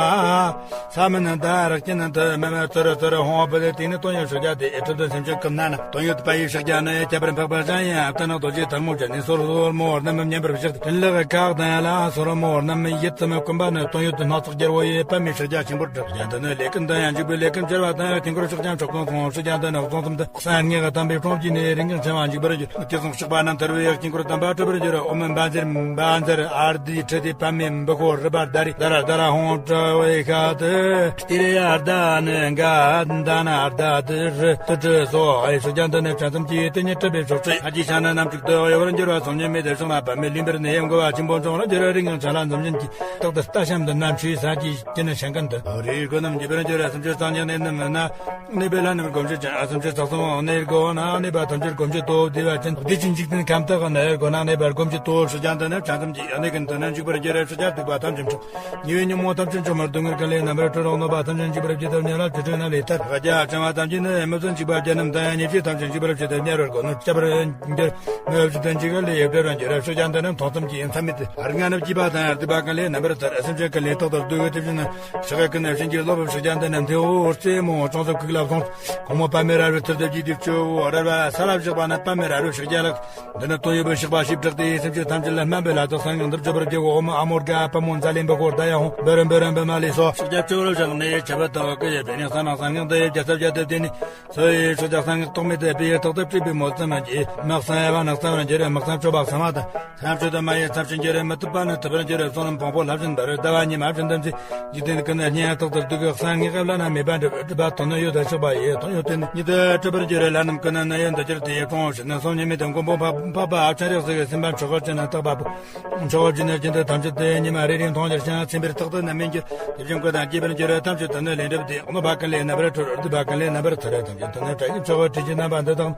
ས་མིན་ད་རག་ཅན་དུ་མ་མ་ཙུ་ར་ཙུ་ར་ཧོང་བུ་ལེ། དེ་ནི་དོན་ཡོད་ཕྱག་རྒྱ་སྟེ། ཨེ་གྲུབ་དོན་སེམས་ཅན་ཀུན་ན་ནི། དོན་ཡོད་པ་ཡི་ཕྱག་རྒྱ་ནི། ཁྱད་པར་འཕགས་པ་གཞན་ཡང་ལྟར་ན་རྡོ་རྗེ་ཐལ་མོ་སྦྱར་ནས་སོར་སོར་མོ་རྣམས་མཉམ་པར་བཞག་སྟེ། ཕྲིན་ལས་ཀ་དང་ཡ་ལ་སོར་མོ་རྣམས་ཡིད་ཙམ་བསྐུམ་པ་ནི། དོན་ཡོད་དུ་སྣ་ཚོགས་རྒྱལ་པོ་ཡི་པདྨའི་ཕྱག་རྒྱ་ཆེན་པོར་གྲགས། ཡང་དུ་ནི་ལས་ཀུན་དང་ཡང་འཇུག་པའི་ལས་ཀུན་སྦྱར་བ་དང་། དཀྱིལ་འཁོར་ཕྱོགས་ཀྱང་ཕྱོགས་ཀུན་སོང་། ཕྱག་རྒྱ་འདི་ནི་གསང་གསུམ་དུ། གསང་སྔགས་དང་པོའི་གྲོང་བརྒྱུད་ནས་རིང་གང་ཕྲེང་བ་འཇུག་པར་འགྱུར། དེ་གསུང་གཤེགས་པ་རྣམས་ཐར་པའི་དཀྱིལ་འཁོར་དམ་པ་གྲུབ་པར་འགྱུར། ཨོཾ་བཛྲ་བཛྲ་ཨཱརྠ་ཏེ་ཁྲི་ཏེ་པདྨེ་བྷཱུ་ཀོ་རཱི་པ་དྷ་རེ་དྷ་ར་དྷ་ར་ཧཱུྃ་དྲི་བྷཱུ་ཧ་ཏེ། ཏེ་རེ་ཨཱརྠ་ནི་ག་དྷ་ན་ཨཱརྠ་ཏེ་རི་ཏུ་ཏྲི་སྭཱ་ཧཱ། ཕྱག་རྒྱ་འདི་ནི་བྱང་སེམས་ཀྱི་དེ་ཉིད་གྲུབ་པའི་ཕྱོགས་སུ། ལྷ་ཀྱི་ཞལ་ནི་རྣམ་དྲུག་ཏུ་གཡོ་བར་འགྱུར་བ། སོམ་ཉི་མེད་དེ་བྱུང་ལ་པདྨའི་ལུས་འབར་ནས། ཡུམ་གོ་བ་ཆེན་པོ་འབྱུང་བར་འགྱུར། རིང་གང་ཕྲེང་ལ་འཛུམ་བཞིན་གྱི་རྟག་ཏུ་རྟ་ཞབས་འདི་ན་ཁྲིའི་ས་ཀྱི་སྤྱི་ནི་ཤིང་ཀུན་ཏུ། རིའི་སྒོ་རྣམས་འགྱེད་པར་འགྱུར། སུམ་ཅུ་རྩ་གཉིས་གནས་རྣམས་ན། གནས་པའི་ལྷ་རྣམས་སྒོམ་བྱེད་ཅིང་། སུམ་ཅུ་རྩ་གསུམ་གནས་སྒོ་ན། གནས་པ་ཐམས་ཅད་སྒོམ་བྱེད་དོ། བདེ་བ་ཅན་བདེ་ཆེན་འཇིག་རྟེན་ཁམས་དག་གི་ནི་སྒོ་ན་གནས་པར་སྒོམ་བྱེད་དོ། ཕྱག་རྒྱ་འདི་ནི་བྱང་སེམས་ཀྱི་གནས་ཀུན་ཏུ་ནི་འཇུག་པར་འགྱུར། ཕྱག་རྒྱ་སྡིག་པ་ཐམས་ཅད་འཁྲུ། ཉེ་བའི་ཉོན་མོངས་ཐམས་ཅད་འཇོམས་པར། སྡུག་བསྔལ་ཀུན་ལས་རྣམ་པར་གྲོལ། དབང་ནོར་བ་ཐམས་ཅད་འཇུག་པར་བགྱི། ཐབས་མྱ་ལ་ཆོས་སྤྲིན་ནམ་མཁའི་མཐར། ཕྱག་རྒྱ་ཕྲེང་བ་ཐམས་ཅད་ནི་མི་བརྫུན་འཇིགས་པ་རྒྱུ་རྣམས་དང་། ཉེས་སྤྱོད་ཐམས་ཅད་འཇུག་པར་བགྱི། ཐབས་མྱ་རོལ་གོ་ནོར་སྐྱབས་པར་འགྱུར། མི་འོབ་ཅིག་ཏུ་འཇིགས་ལས་ཡོབ་བྲལ་བར་འགྱུར། ཕྱག་རྒྱ་འདི་ནི་མཐོང་ཙམ་གྱིས་མཚམས་མེད་དེ། ལྔ་ནི་བགྱིས་པ་དང་སྡིག་པ་ཀུན་ལས་རྣམ་པར་ཐར། སེམས་ཅན་ཀུན་ལས་རྟག་ཏུ་སྡུག་གི་དེ་བཞིན་ཕྱག་ཀུན་ནས་བྱིན་གྱིས་རློབ་པའི་ཕྱག་རྒྱ་འདི་ནི་མཐེ་བོ་རྩེ་མོ་ཅུང་ཟད་གུག་ལ་སོང་། གོང་མོ་པདྨའི་ར་རུའི་ཚུལ་དུ་བགྱིས་ཏེ། སྤྱི་བོ་རལ་པ་ས་ལ་བཞག་པ་ནི་པདྨའི་ར་རུའི་ཕྱག་རྒྱ་ལགས། འདི་ནི་དོན་ཡོད་པའི་གཤེགས་པ་ཞེས་གྲགས་ཏེ། སེམས་ཅན་ཐམས་ཅད་ལ་སྨན་པའི་ལྷ་དང་གསང་སྔགས་འདིར་བརྗོད་པར་བགྱིའོ། ཨོཾ་ཨ་མོ་རྒ་པདྨོ་ཛཱ་ལེ་བྷཱུ་ཀོ་དྷ་ཡ་ཧཱུྃ། བྷཱུ་རུ་བྷཱུ་རུ་བྷཱུ་མ་ལེ་སྭཱ་ཧཱ། ཕྱག་རྒྱ་སྤྱི་བོར་བཞག་ནས་ཁྱབ་པ་དག་གི་ཡོད་པའི་གསང་སྔགས་གསང་སྔགས་འདི་ཡི་རྒྱལ་ཚབ་རྒྱ་ཐེབས་དེ་ནི། སྭཱ་ཧཱའི་ཕྱག་རྒྱ་གསང་སྔགས་རྟོག་མེད་དེ། དཔེ་ཡི་རྟག་ཏུ་སྤྲུལ་པའི་མོ་ཙམ་མ་གྱིས། དམག་གསང་ཡལ་བ་ནགས་གསང་བར་འགྱུར། དམག་གསང་སྤྱོད་པ་གསང་བ་དང་། མཚམས་སྤྱོད་དུ་མ་ཡི་མཚམས་སྤྱོད་འགྱུར། མི་ཐུབ་པ་ནི་ཐུབ་པར་འགྱུར། གསུང་རྣམས་བོང་བུ་ལྷ་བཞིན་འབར། ཟླ་བ་ཉི་མ་བཞིན་དུ་མཛེས། འཇིག་རྟེན་ཀུན་ན་སྙན་ཐག་ཏུ་སྡུག་གི། གསང་སྔགས་བླ་ན་མེད་པ་འགྲུབ། སྒྲུབ་པ་དོན་ནི་ཡོད་དུ་ཆགས་པ་ཡི། དོན་ཡོད་དེ་ཉིད་དུ་གྲུབ་པར་འགྱུར། ལྷ་རྣམས་ཀུན་ནི་ནི་ཡོད་འདུ་འགྱུར་ཏེ། གྲོང་བཞི་ནི་སོམ་ཉི་མེད་དེ། མགོན་པོ་འཕགས་པ་སྤྱན་རས་གཟིགས་སེམས་དཔའ་མཆོག་གི་སྤྱན་ནི་རྟག་པ་པོ། མཆོག་གི་སྤྱན་ནི་རྒྱུན་དུ་ཐམས་ཅད་དེ། ཉི་མ་རེ་རེ་མཐོང་བར་བྱ། ཚིམ་པའི་རྟགས་དེ་རྣམ་སྨིན་གྱི། དེ་བཞིན་ཀུན་དང་བཅས་པར་འགྱུར། ཐམས་ཅད་དུ་ནི་ལན་གྲུབ་སྟེ། གནོད་པ་ཀུན་ལས་རྣམ་པར་གྲོལ། སྡིག་པ་ཀུན་ལས་རྣམ་པར་ཐར། ཐམས་ཅད་དུ་ནི་བཀྲ་ཤིས་མཆོག་གི་ཁྲུས་ཀྱི་རྣམ་པ་འདི་དག། དོན་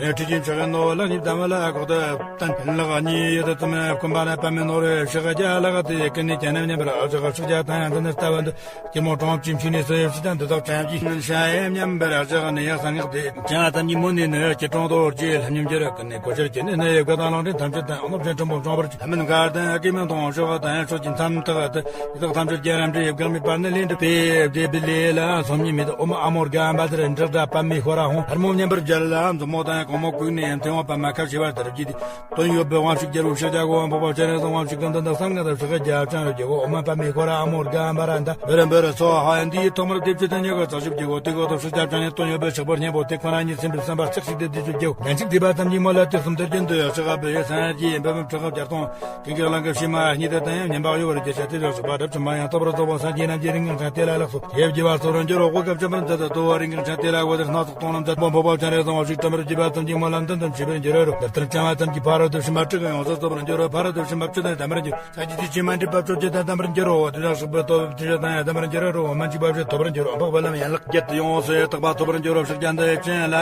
ཡོད་ཁྲུས་ཀྱི་མཆོག་གི་ནོར་བུ་ལག་གཉིས་པདྨ་ལ་གོ་དུ་བསྟན། ལག་གཉིས་ཡུད་དུ་བཙུམ་མས་བསྐུམ་པ་ནི་པདྨའི་ནོར་བུའི་ཕྱག་རྒྱ་ལགས་ཏེ། ཀུན་ནས་ཀྱང་ནམ་མཉམ་པར་ཨ་ཞག་ཕྱུགས་རྒྱ་དང་ཡང་འདི་ནི་ལྟ་བ་འདི། སྐྱིད་མོ་གྲོང་ཁྱིམ་ཆུ་ནས་སོ་ཡོད་ཕྱི་དང་འདི་དག་ཅན་གྱི་ཤ་ཡེ་མཉམ་པར་ཨ་ཞག་ནི་ཡང་ས་ངག་དེ་ཅན་ཨ་ཙམ་གྱི་མོ་ནས་ནི་སྐྱིད་གྲོང་དོ་རྗེ་ལྷ་མཉམ་གྱི་ར་ཀུན་ནས་གོ་ཆར་གྱི་ནི་ནི་ཡོད་དགའ་དང་ལོང་འདྲེན་ཐམས་ཅད་དང་སློབ་ཆེན་ཁྲིམས་པོ་འབྱུང་བར་གྱི་ལྷ་མིན་གར་དང་ཨ་ཀི་མིན་མཐོང་ཤོག་དང་ཡང་ཕྱོགས་ཀྱི་མཚམས་དག་དེ་དག་ཐམས་ཅད་རྒྱ་རམ་འདྲེ་ཡོད་དགའ་མི་པར་ནི་ལེན་འདྲ་པེ་བདེ་བི་ལེ་ལ་སོམ་ཉི་མེད་ཨོ་མ་ཨ་མོ་རྒན་པ་དེར་འདྲ་འདྲ་པ་མི་ཤོ་ར་ཧོང་ཧར་མོ་མཉམ་པར་སྦྱར་ལ་མཛུབ་མོ་དང་གོང་མོ་བཀུག་ནས་མཐེ་བོང་པ་མ་ཁ་ཤེས་པར་དར་གྱི་དེ། དོན་ཡོད་པའི་དབང་ཕྱུག་རྒྱལ་པོ་ཕྱག་རྒྱ་གོ་བ་འཕགས་པ་སྤྱན་རས་གཟིགས་དབང་ཕྱུག་གི་མདུན་དུ་གསང་སྔགས་དང་ཕྱག་རྒྱ་བཅང་རུ་རྒྱལ་པོ་ཨོ་མ་པ་མི་ཁོ་ར་ཨ་མོ་རྒན་པ་ར་འདའ་བེ་ར་འབེ་ར་སོ་ཧ་ཡ་འདིའི་ཐོག་མར་དེ་བཅུ་དང་ཉི་ཤུ་རྩ་བཞི་རྒྱལ་པོ་དེ་གོ་ཐོབ་ཕྱག་རྒྱ་བཅང་ནས་དོན་ཡོད་པའི་ཕྱག་པར་སྙན་པོ་དེ་ཁོ་རང་ཉིད་སེམས་པའི་བསམ་པ་ལྕགས་ཤིག་དེ་དེ་ཚོ་རྒྱལ་པོ་ངན་ཅིག་དེ་པ་ཙམ་གྱིས་མོ་ལ་དེ་གསུམ་དེར་རྒྱུན་དུ་ཕྱག་པ་བེ་སངས་རྒྱས་འབུམ་ཕྲག་བརྒྱ་སྟོང་ཀུན་གྱི་གླིང་གི་ཕྱི་མ་གཉིས་དེ་དང་ཡང་ཉམས་པ་གཡོ་བར་རྒྱལ་བྱ་དེ་ལ་སོགས་པ་རབ་ཆུང་མ་ཡང་ཐོབ་པར་རྫོགས་པ་སངས་རྒྱས་རྣམས་ཀྱི་རིང་ངང་དེ་ལ་ལགས་སོ། ཡེ་བགྱི་བར་སོ་རུ་འགྱུར་རོ། སྒོ་སྐབས་ཅན་པ་མཛད་དུ་དོ་བ་རིང་གང་ཆ་དེ་ལ་བོ་དེར་སྣ་ཚོགས་གཏོང་ལམ་མཛད་པོ་འཕོ་བ་ཆ་རེ་བཟང་བ་ཞིག་བཀྲམ་པར་བགྱི་བ་ཙམ་གྱིས་སྨོན་ལམ་དོན་དམ་ཆོས་པར་འགྱུར་རོ། འདིར་ལྟར་བྱང་བ་ཙམ་གྱིས་ཕ་རོལ་ཏུ་ཕྱིན་པ་དྲུག་གི་ཡོངས་སུ་རྫོགས་པར་འགྱུར་རོ། ཕ་རོལ་ཏུ་ཕྱིན་པ་བཅུ་དང་ལྡན་པར་འགྱུར། སངས་རྒྱས་ཀྱི་ཆོས་མ་འདྲེས་པ་བཅོ་བརྒྱད་དང་ལྡན་པར་འགྱུར་རོ། དེ་དག་སོགས་པའི་སྟོབས་བཅུ་བཞི་དང་ཡང་ལྡན་པར་འགྱུར་རོ། མ་འཇིགས་པ་བཞི་ཐོབ་པར་འགྱུར་རོ། འཕགས་པའི་ལམ་ཡན་ལག་བརྒྱད་དུ་ཡོངས་སུ་དག་པ་ཐོབ་པར་འགྱུར་རོ། ཕྱག་རྒྱ་འདི་ཡི་ཅན་ལ་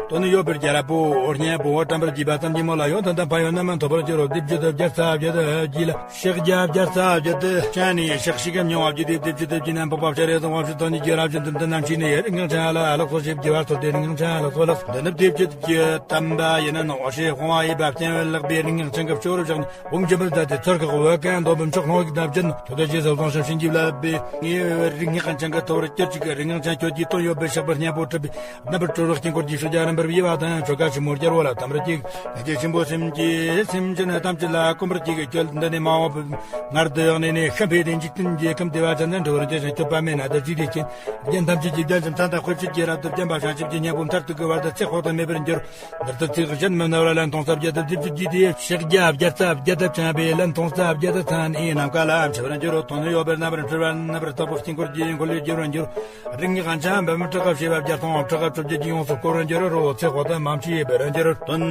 དོན་ནི་ཡོད་པའི་རྒྱལ་པོ་སྙན་པོ་བཀྲམ་པར་བགྱི་བ་ཙམ་གྱིས་མོ་ལ་ཡོན་ཏན་དང་ཕན་ཡོན་རྣམ་མང་ཐོབ་པར་འགྱུར་རོ། སྡེ་བརྒྱད་དུ་བརྒྱ་རྩ་བརྒྱད་དུ་བགྱིས་ལ། ཕྱག་རྒྱ་བརྒྱ་རྩ་བརྒྱད་དུ་བཅངས་ནས་ཕྱག་ཤིག་གམ་མྱོང་བ་བརྒྱུད་དེ་སྡེ་བརྒྱད་དུ་བགྱིས་ན་འཕགས་པ་སྤྱན་རས་གཟིགས་དབང་ཕྱུག་དོན་གཉིས་ཀྱི་རབ་བྱུང་དུ་འདི་རྣམས་ཕྱིས་ནས་རིགས་ངག་ཅན་ལ་ལགས་སོ་ཞེས་བགྱི་བར་འཚོ་སྟེ་རིགས་ངག་ཅན་ལགས་སོ་ལགས། འདི་ནི་སྡེ་བརྒྱད་ཀྱི་དམ་པ་ཡིན་ན་ནོ། ཞེས་དཔུང་བ་ཡིས་པ་བརྟན་པའི་ལག་པས་རིགས་ངག་ཅན་གྱི་སྤྱོད་རུ་བཞག་ནས་བུམ་འཇོམས་པར་མཛད་དེ་ཚུར་ཁག་འོད་ཀན་འདོད་པའི་མཆོག་ལྷུང་བའི་གདབ་ཅན་ཐུགས་རྗེ་ཆེ་ས་གསུང་ཞིང་བྱིན་གྱིས་བརླབས་པས་ངའི་རིགས་ངག་ཅན་གྱི་ཐོབ་ར་སྐྱེར་གཅིག་གི་རིགས་ངག་ཅན་ཁྱོད་ཀྱིས་དོན་ཡོད་པའི་ཕྱག་པར་སྙན་པོ་བྲིས་པས། རྣམ་པར་གྲོལ་བའི་དཀྱིལ་འཁོར་གྱི་ཕྱག་རྒྱ་རིམ་པར་དབྱེ་བ་དང་ཆོ་ག་ཆེན་མོ་རྒྱལ་བོ་ལ་དམ་པར་བསྐྱེད། ལྷན་སྐྱེས་ཆེན་པོ་སེམས་ཀྱི་སེམས་ཅན་ཐམས་ཅད་ལ་གོམས་པར་བགྱི་གི་ཁྱོད་འདི་ནས་མ་འོངས་པའི་སྔར་དུ་ཡང་ནས་ནས་ཤམ་འཕེལ་ཏེ་འཇིག་རྟེན་གྱི་ཁམས་བདེ་བ་ཅན་དུ་འགྲོ་བར་བྱེད་ཅིང་སྐྱོབ་པ་མེད་ན་དུ་བརྩིས་ཏེ་མཁྱེན། རྒྱན་ཐམས་ཅད་ཀྱི་རྒྱན་གྱི་མཚན་དང་དཔེ་བྱད་ཀྱི་རབ་ཏུ་བརྒྱན་པ་བྱང་ཆུབ་ཀྱི་སྙིང་པོ་མཐར་ཐུག་གི་བར་དུ་ཚེ་དཔག་ཏུ་མེད་པར་འགྱུར། འདིར་དུ་ཚིག་གཞན་མི་ནོར་བ་ལན་སྟོང་རྩ་བརྒྱད་དུ་བསྡུས་བརྗོད་ཀྱིས་ཏེ། ཕྱག་རྒྱ་བརྒྱ་རྩ་བརྒྱད་དུ་བཅངས་པས་ལན་སྟོང་རྩ་བརྒྱད་དུ་ཚང་ནས་ནམ་མཁའ་ལ་འཕྱི་བར་འགྱུར་རོ། དོན་ཡོད་པའི་རྣམ་པར་འཕྲུལ་པ་རྣམ་པར་དག་པའི་དཀྱིལ་འཁོར་གྱི་འཁོར་ལོས་སྒྱུར་བར་འགྱུར། རིགས་ངག་ཅན་པདྨ་དྲི་ཁབ་ཞེས་པ་བརྒྱ་སྟོང་དྲི་ཁབ་བཅོ་བརྒྱད་ཀྱི་ཡོངས་སུ་བསྐོར་བར་འགྱུར་རོ། ཚེ་དཔག་ཏུ་མ་མཆིས་པར་འགྱུར། དོན་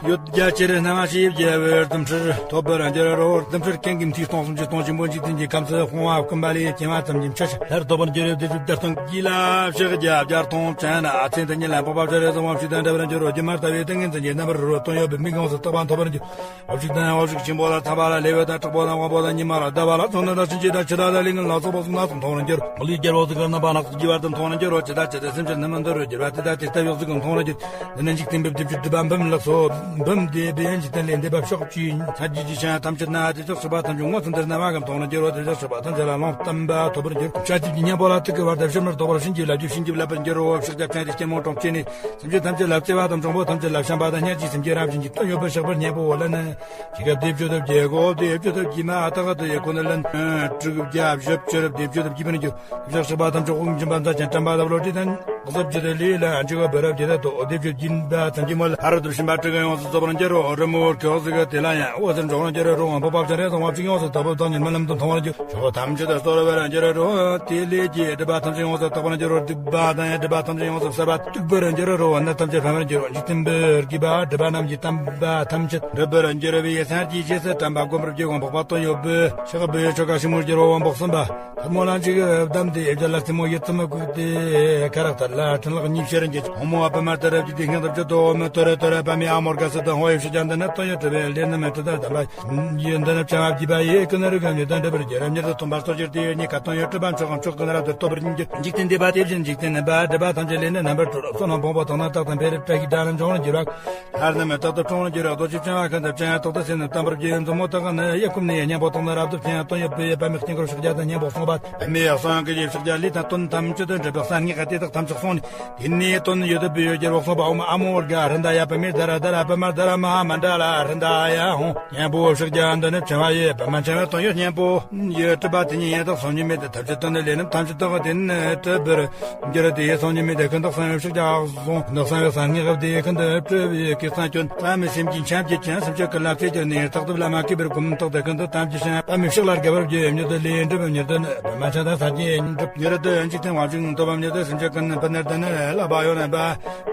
ཡོད་རྒྱ་ཆེར་སྣང་བ་ཞེས་བརྗོད་པའི་རྫུ་འཕྲུལ་ཐོབ་པར་འགྱུར་རོ། རྫུ་འཕྲུལ་ཀུན་གྱི་མཐུས་སྟོང་གསུམ་གྱི་སྟོང་ཆེན་པོ་འཇིག་རྟེན་གྱི་ཁམས་སུ་དཔུང་བ་བསྐུམ་པ་ལས་སྐྱེ་བ་ཙམ་གྱི་འཆར་ཞིང་ལྷར་ཐོབ་པར་འགྱུར་རོ། དེ་བཞིན་བརྒྱ་སྟོང་གི་ལ་ཕྱག་རྒྱ་བརྒྱ་སྟོང་བྱས་ན་ཨ་ཚེ་འདི་ཉིད་ལ་འཕགས་པ་སྤྱན་རས་གཟིགས་དབང་ཕྱུག་དང་འདྲ་བར་འགྱུར་རོ། སྒྱུ་མར་ལྟ་བུའི་ཏིང་ངེ་འཛིན་གྱི་རྣམ་པར་རོལ་པ་དོན་ཡོད་པའི་མིག་ཡོངས་སུ་དག་པ་ཐོབ་པར་འགྱུར། དབང་ཕྱུག་དང་དབང་ཕྱུག་ཆེན་པོ་དང་ཚངས་པ་ལ་ལེའུ་དང་དྲག་པོ་དང་དབང་པོ་དང་ཉི་མ་ལ་ཟླ་བ་ལ་བཙོན་དང་བྱིན་གྱིས་དང་འཆི་བདག་དང་ལས་ངན་ལ་སོགས་པ་གསུམ་སྣ་ཚོགས་མཐོང་རུ་འགྱུར། མི་ལུས་རྒྱལ་པོ་ཟིག་གི་རྣམ་པ་སྣ་ཚོགས་བགྱི་བར་དུ་མཐོང་རུ་འགྱུར་རོ། ཇི་ལྟར་ཇི་ལྟར་སེམས་ཅན་རྣམས་མི་འདོར་རུ་འགྱུར་བ་དེ་ལྟར་དེ་ལྟ་བུ་ཟིག་གི་མཐོང་རུ་འགྱུར། འདི་ནི་འཇིག་རྟེན་པའི་སྡེ་བརྒྱད་སྒྲིབ་པ་འབུམ་ལགས་སོ། འབུམ་སྡེ་པའི་འཇིག་རྟེན་ལས་འདས་པ་ཕྱོགས་བཅུའི་ཚར་གྱི་ཇི་ཆ་ཐམས་ཅད་ན་དེ་ཕྱོགས་སུ་པ་ཐམས་ཅད་ངོ་ཚུལ་འདིར་རྣ་བ་གམ་མཐོང་རུ་འགྱུར་རོ། དེ་ཕྱོགས་སུ་པ་ཐམས་ཅད་ལ་ལོངས་སྟོན་པ་ཐོབ་པར་འགྱུར། བྱ་སྤྱོད་ཀྱི་སྙན་པོ་ལ་ཐུག་གི་བར་དུ་ཕྱི་མར་ལྡོག་པར་བྱིན་གྱིས་བརླབ་རྒྱུ་བྱིན་གྱིས་བརླབ་པར་འགྱུར་རོ། ཕྱག་རྒྱ་བརྐྱངས་ཏེ་སྐྱིལ་མོ་ཀྲུང་བཅས་ནས། སེམས་ཅན་ཐམས་ཅད་ལ་བརྩེ་བ་དང་འབྱུང་པོ་ཐམས་ཅད་ལ་བྱམས་པ་དང་སྙན་གྱི་སེམས་ཀྱི་རབ་བྱིན་གྱིས་དོན་ཡོད་པའི་ཕྱག་པར་སྙན་པོ་འོ་ལ་ནི། ཇི་སྐད་དེ་བརྗོད་དུ་རྒྱལ་གོ་དེ་བརྗོད་དུ་རྒྱུ་མ་ཨ་ཏག་ཏུ་ཡེ་ཁོ་ན་ལན། དྲུག་བརྒྱ་བཞི་བཅུ་རབ་དེ་བརྗོད་དུ་རྒྱུ་མིན་རྒྱུ། བཞག་སྲིད་པ་ཐམས་ཅད་དབུགས་འབྱིན་པ་མཛད་ཅིང་དྲན་པ་ལ་བློ་གྲོས་དང་གཟབ་ཅི་དེ་ལས་ལ་འཇུག་པ་བར་རབ་ཀྱི་དེ་དོ་དེ་བརྗོད་རྒྱུན་པ་ཐམས་ཅད་མོ་ལ་ཕ་རོལ་ཏུ་ཕྱིན་པ་དྲུག་ཡོངས་སུ་རྫོགས་པར་འགྱུར་རོ། རི་མོ་ཁྱོག་ཟིག་དེ་ལ་ཡང་འོད་ཟེར་འབྱུང་བར་འགྱུར་རོ། འཕགས་པ་སྤྱན་རས་གཟིགས་དབང་ཕྱུག་ཡོངས་སུ་དག་པའི་བདག་ཉིད་རྨི་ལམ་དུ་མཐོང་བར་འགྱུར། ཕྱོགས་ཐམས་ཅད་དུ་གསོར་བར་འགྱུར་རོ། དེ་ལས་ཀྱི་སྒྲིབ་པ་ཐམས་ཅད་ཡོངས་སུ་དག་པར་འགྱུར་རོ། སྡིག་པ་དང་སྒྲིབ་པ་ཐམས་ཅད་ཡོངས་སུ་བསལ་བ་སྟུག་པར་འགྱུར་རོ། ནད་ཐམས་ཅད་ཕམ་པར་འགྱུར་རོ། འཇིག་རྟེན་པའི་རྒུད་པ་སྒྲིབ་པ་རྣམས་ཀྱི་དམ་པ་ཐམས་ཅད་འགྲུབ་པར་འགྱུར་བའི་སངས་རྒྱས་རྗེས་སུ་དྲན་པ་བསྒོམ་པར་བགྱི། འོང་འཕགས་པ་དོན་ཡོད་པའི་ཕྱག་པའི་ཆོ་ག་ཞིག་མོ་རྒྱུ་རོ། འོང་འཕགས་སམ་པ་ཐལ་མོ་ལ་འཇིགས་བསྡམས་ཏེ་ཨེ་ཇ་ལ་རྩེ་མོ་ཡིད་ཙམ་བཀུག་སྟེ་ཁ་རག་ཐལ་ལ་འཕྲིན་ལག་གཉིས་ཕྱིར་འགྱེད། འོང་མོ་བ་པ་མར་ལྟར་རབ་ཀྱི་དེ་སྙིང་དུ་བཅུད་དོ། འོ་མོ་ཏོ་རེ་ཏོ་རེ་པ་མི་ཨ་མོར་ག་སི་དང་ཧོ་ཡོད་ཕྱི་ཀྱང་འདི་ན་དོན་ཡོད་གྲུབ་པའི་ལས་རྣམས་མི་ཐུབ་ད་དམ་པ། ཡོན་ཏན་བྱ་བ་བགྱིས་པ་ཡི་ཀུན་རིག་གམ་ཡོན་ཏན་འགྲུབ་པར་འགྱུར། རབ་མྱུར་དུ་ཐོན་པར་སོ་སྤྱིར་དེ་ཡོད་ཉིད་ཀ་དོན་ཡོད་གྲུབ་པ་མཆོག་གམ་མཆོག་ཀུན་རབ་ཏུ་ཐོབ་པར་འགྱུར། འཇིག་རྟེན་འདས་པ་དེ་བཞིན་འཇིག་རྟེན་ནི་པ་སྒྲིབ་པ་ཐམས་ཅད་ལས་ནི་རྣམ་པར་གྲོལ། བསོད་ནམས་ཕུང་པོ་དག་ན་རྟག་ཏུ་འཕེལ། བཀྲ་ཤིས་དགྲ་ལ་འབྱུང་བར་འགྱུར་བ། ལྷ་རྣམས་རྟག་ཏུ་འཁྲུངས་འགྱུར། རྡོ་རྗེ་ཕྲེང་བ་ཀུན་ཏུ་བྱོན། རྟག་ཏུ་སེམས་ནི་བརྟན་པར་བགྱི། མཛུབ་མོ་དག་ནི་གཡས་བསྐུམ་ནས་སྙན་པོ་དག་ནི་རབ་ཏུ་བརྐྱང་། དོན་ཡོད་པའི་པདྨའི་དཀྱིལ་འཁོར་ཕྱག་རྒྱ་དང་སྙན་པོ་གསུངས་པ། པདྨའི་གསང་གི་ཕྱག་རྒྱ་ལས་དང་དོན་ཐམས་ཅད་དུ་འགྲུབ་པའི་གསང་སྔགས་དེ་དག་ཐམས་ཅད་གསུངས་ནས། དེ་ནས་དོན་ཡོད་དུ་བུ་ཡོད་རྒྱལ་བོ་གསུངས་པ། ཨོཾ་ཨ་མོ་རྒ་ཧྲ་ད་ཡ་པདྨེ་ད་ར་ད་ར་པདྨ་ད་ར་མ་ཧཱ་མན་ད་ལ་ཧྲ་ད་ཡ་ཧོ། སྙན་པོ་ཕྱག་རྒྱ་འདི་ནི་བྱ་བ་ཡི་པདྨ་འཆང་བའི་དོན་ཡོད་སྙན་པོ་ཡི་གྲུབ་པ་དེ་ཉིད་ཡང་དག་སོམ་ཉི་མེད་དེ་ཐབས་ཀྱི་དོན་ནི་ལས་རྣམས་ཐམས་ཅད་དག་དེ་ནི་གྲུབ་པར་འགྱུར་ཏེ། སོམ་ཉི་མེད་དེ་ཀུན་ཏུ་གསང་བའི་ཕྱག་རྒྱ་གཟུང་། ཀུན་ཏུ་གསང་བའི་གསང་སྔགས་དེ་ཀུན་ཏུ་གྲུབ་པའི་གེགས་སེལ་སྐྱོན། བླ་མའི་སེམས་ཀྱི་འཆམ་བྱེད་ཅིང་སེམས་ཅན་ཀུན་ལ་བརྩེ་གྱུར་ནས། རྟག་ཏུ་བླ་མ་བསྐྱེད་པའི་སྒོམ་ཐོག་དེ་ཀུན་ཏུ་དམ་གྱི་ཞིང་། བླ་མའི་ཕྱག་ལ་དགའ་བར་བགྱི། མྱུར་དུ་ལས་འགྲུབ་མྱུར་དུ་པདྨ་འཆང་དང་སངས་རྒྱས་འགྲུབ། མྱུར་དུ་འཇིག་རྟེན་དབང་ཕྱུག་ཐོབ་པ། མྱུར་དུ་སེམས་ཅན་ཀུན་ཕན་ནུས་ལྡན་ནས་བསླབ་པ་ཡོད་ན་པ།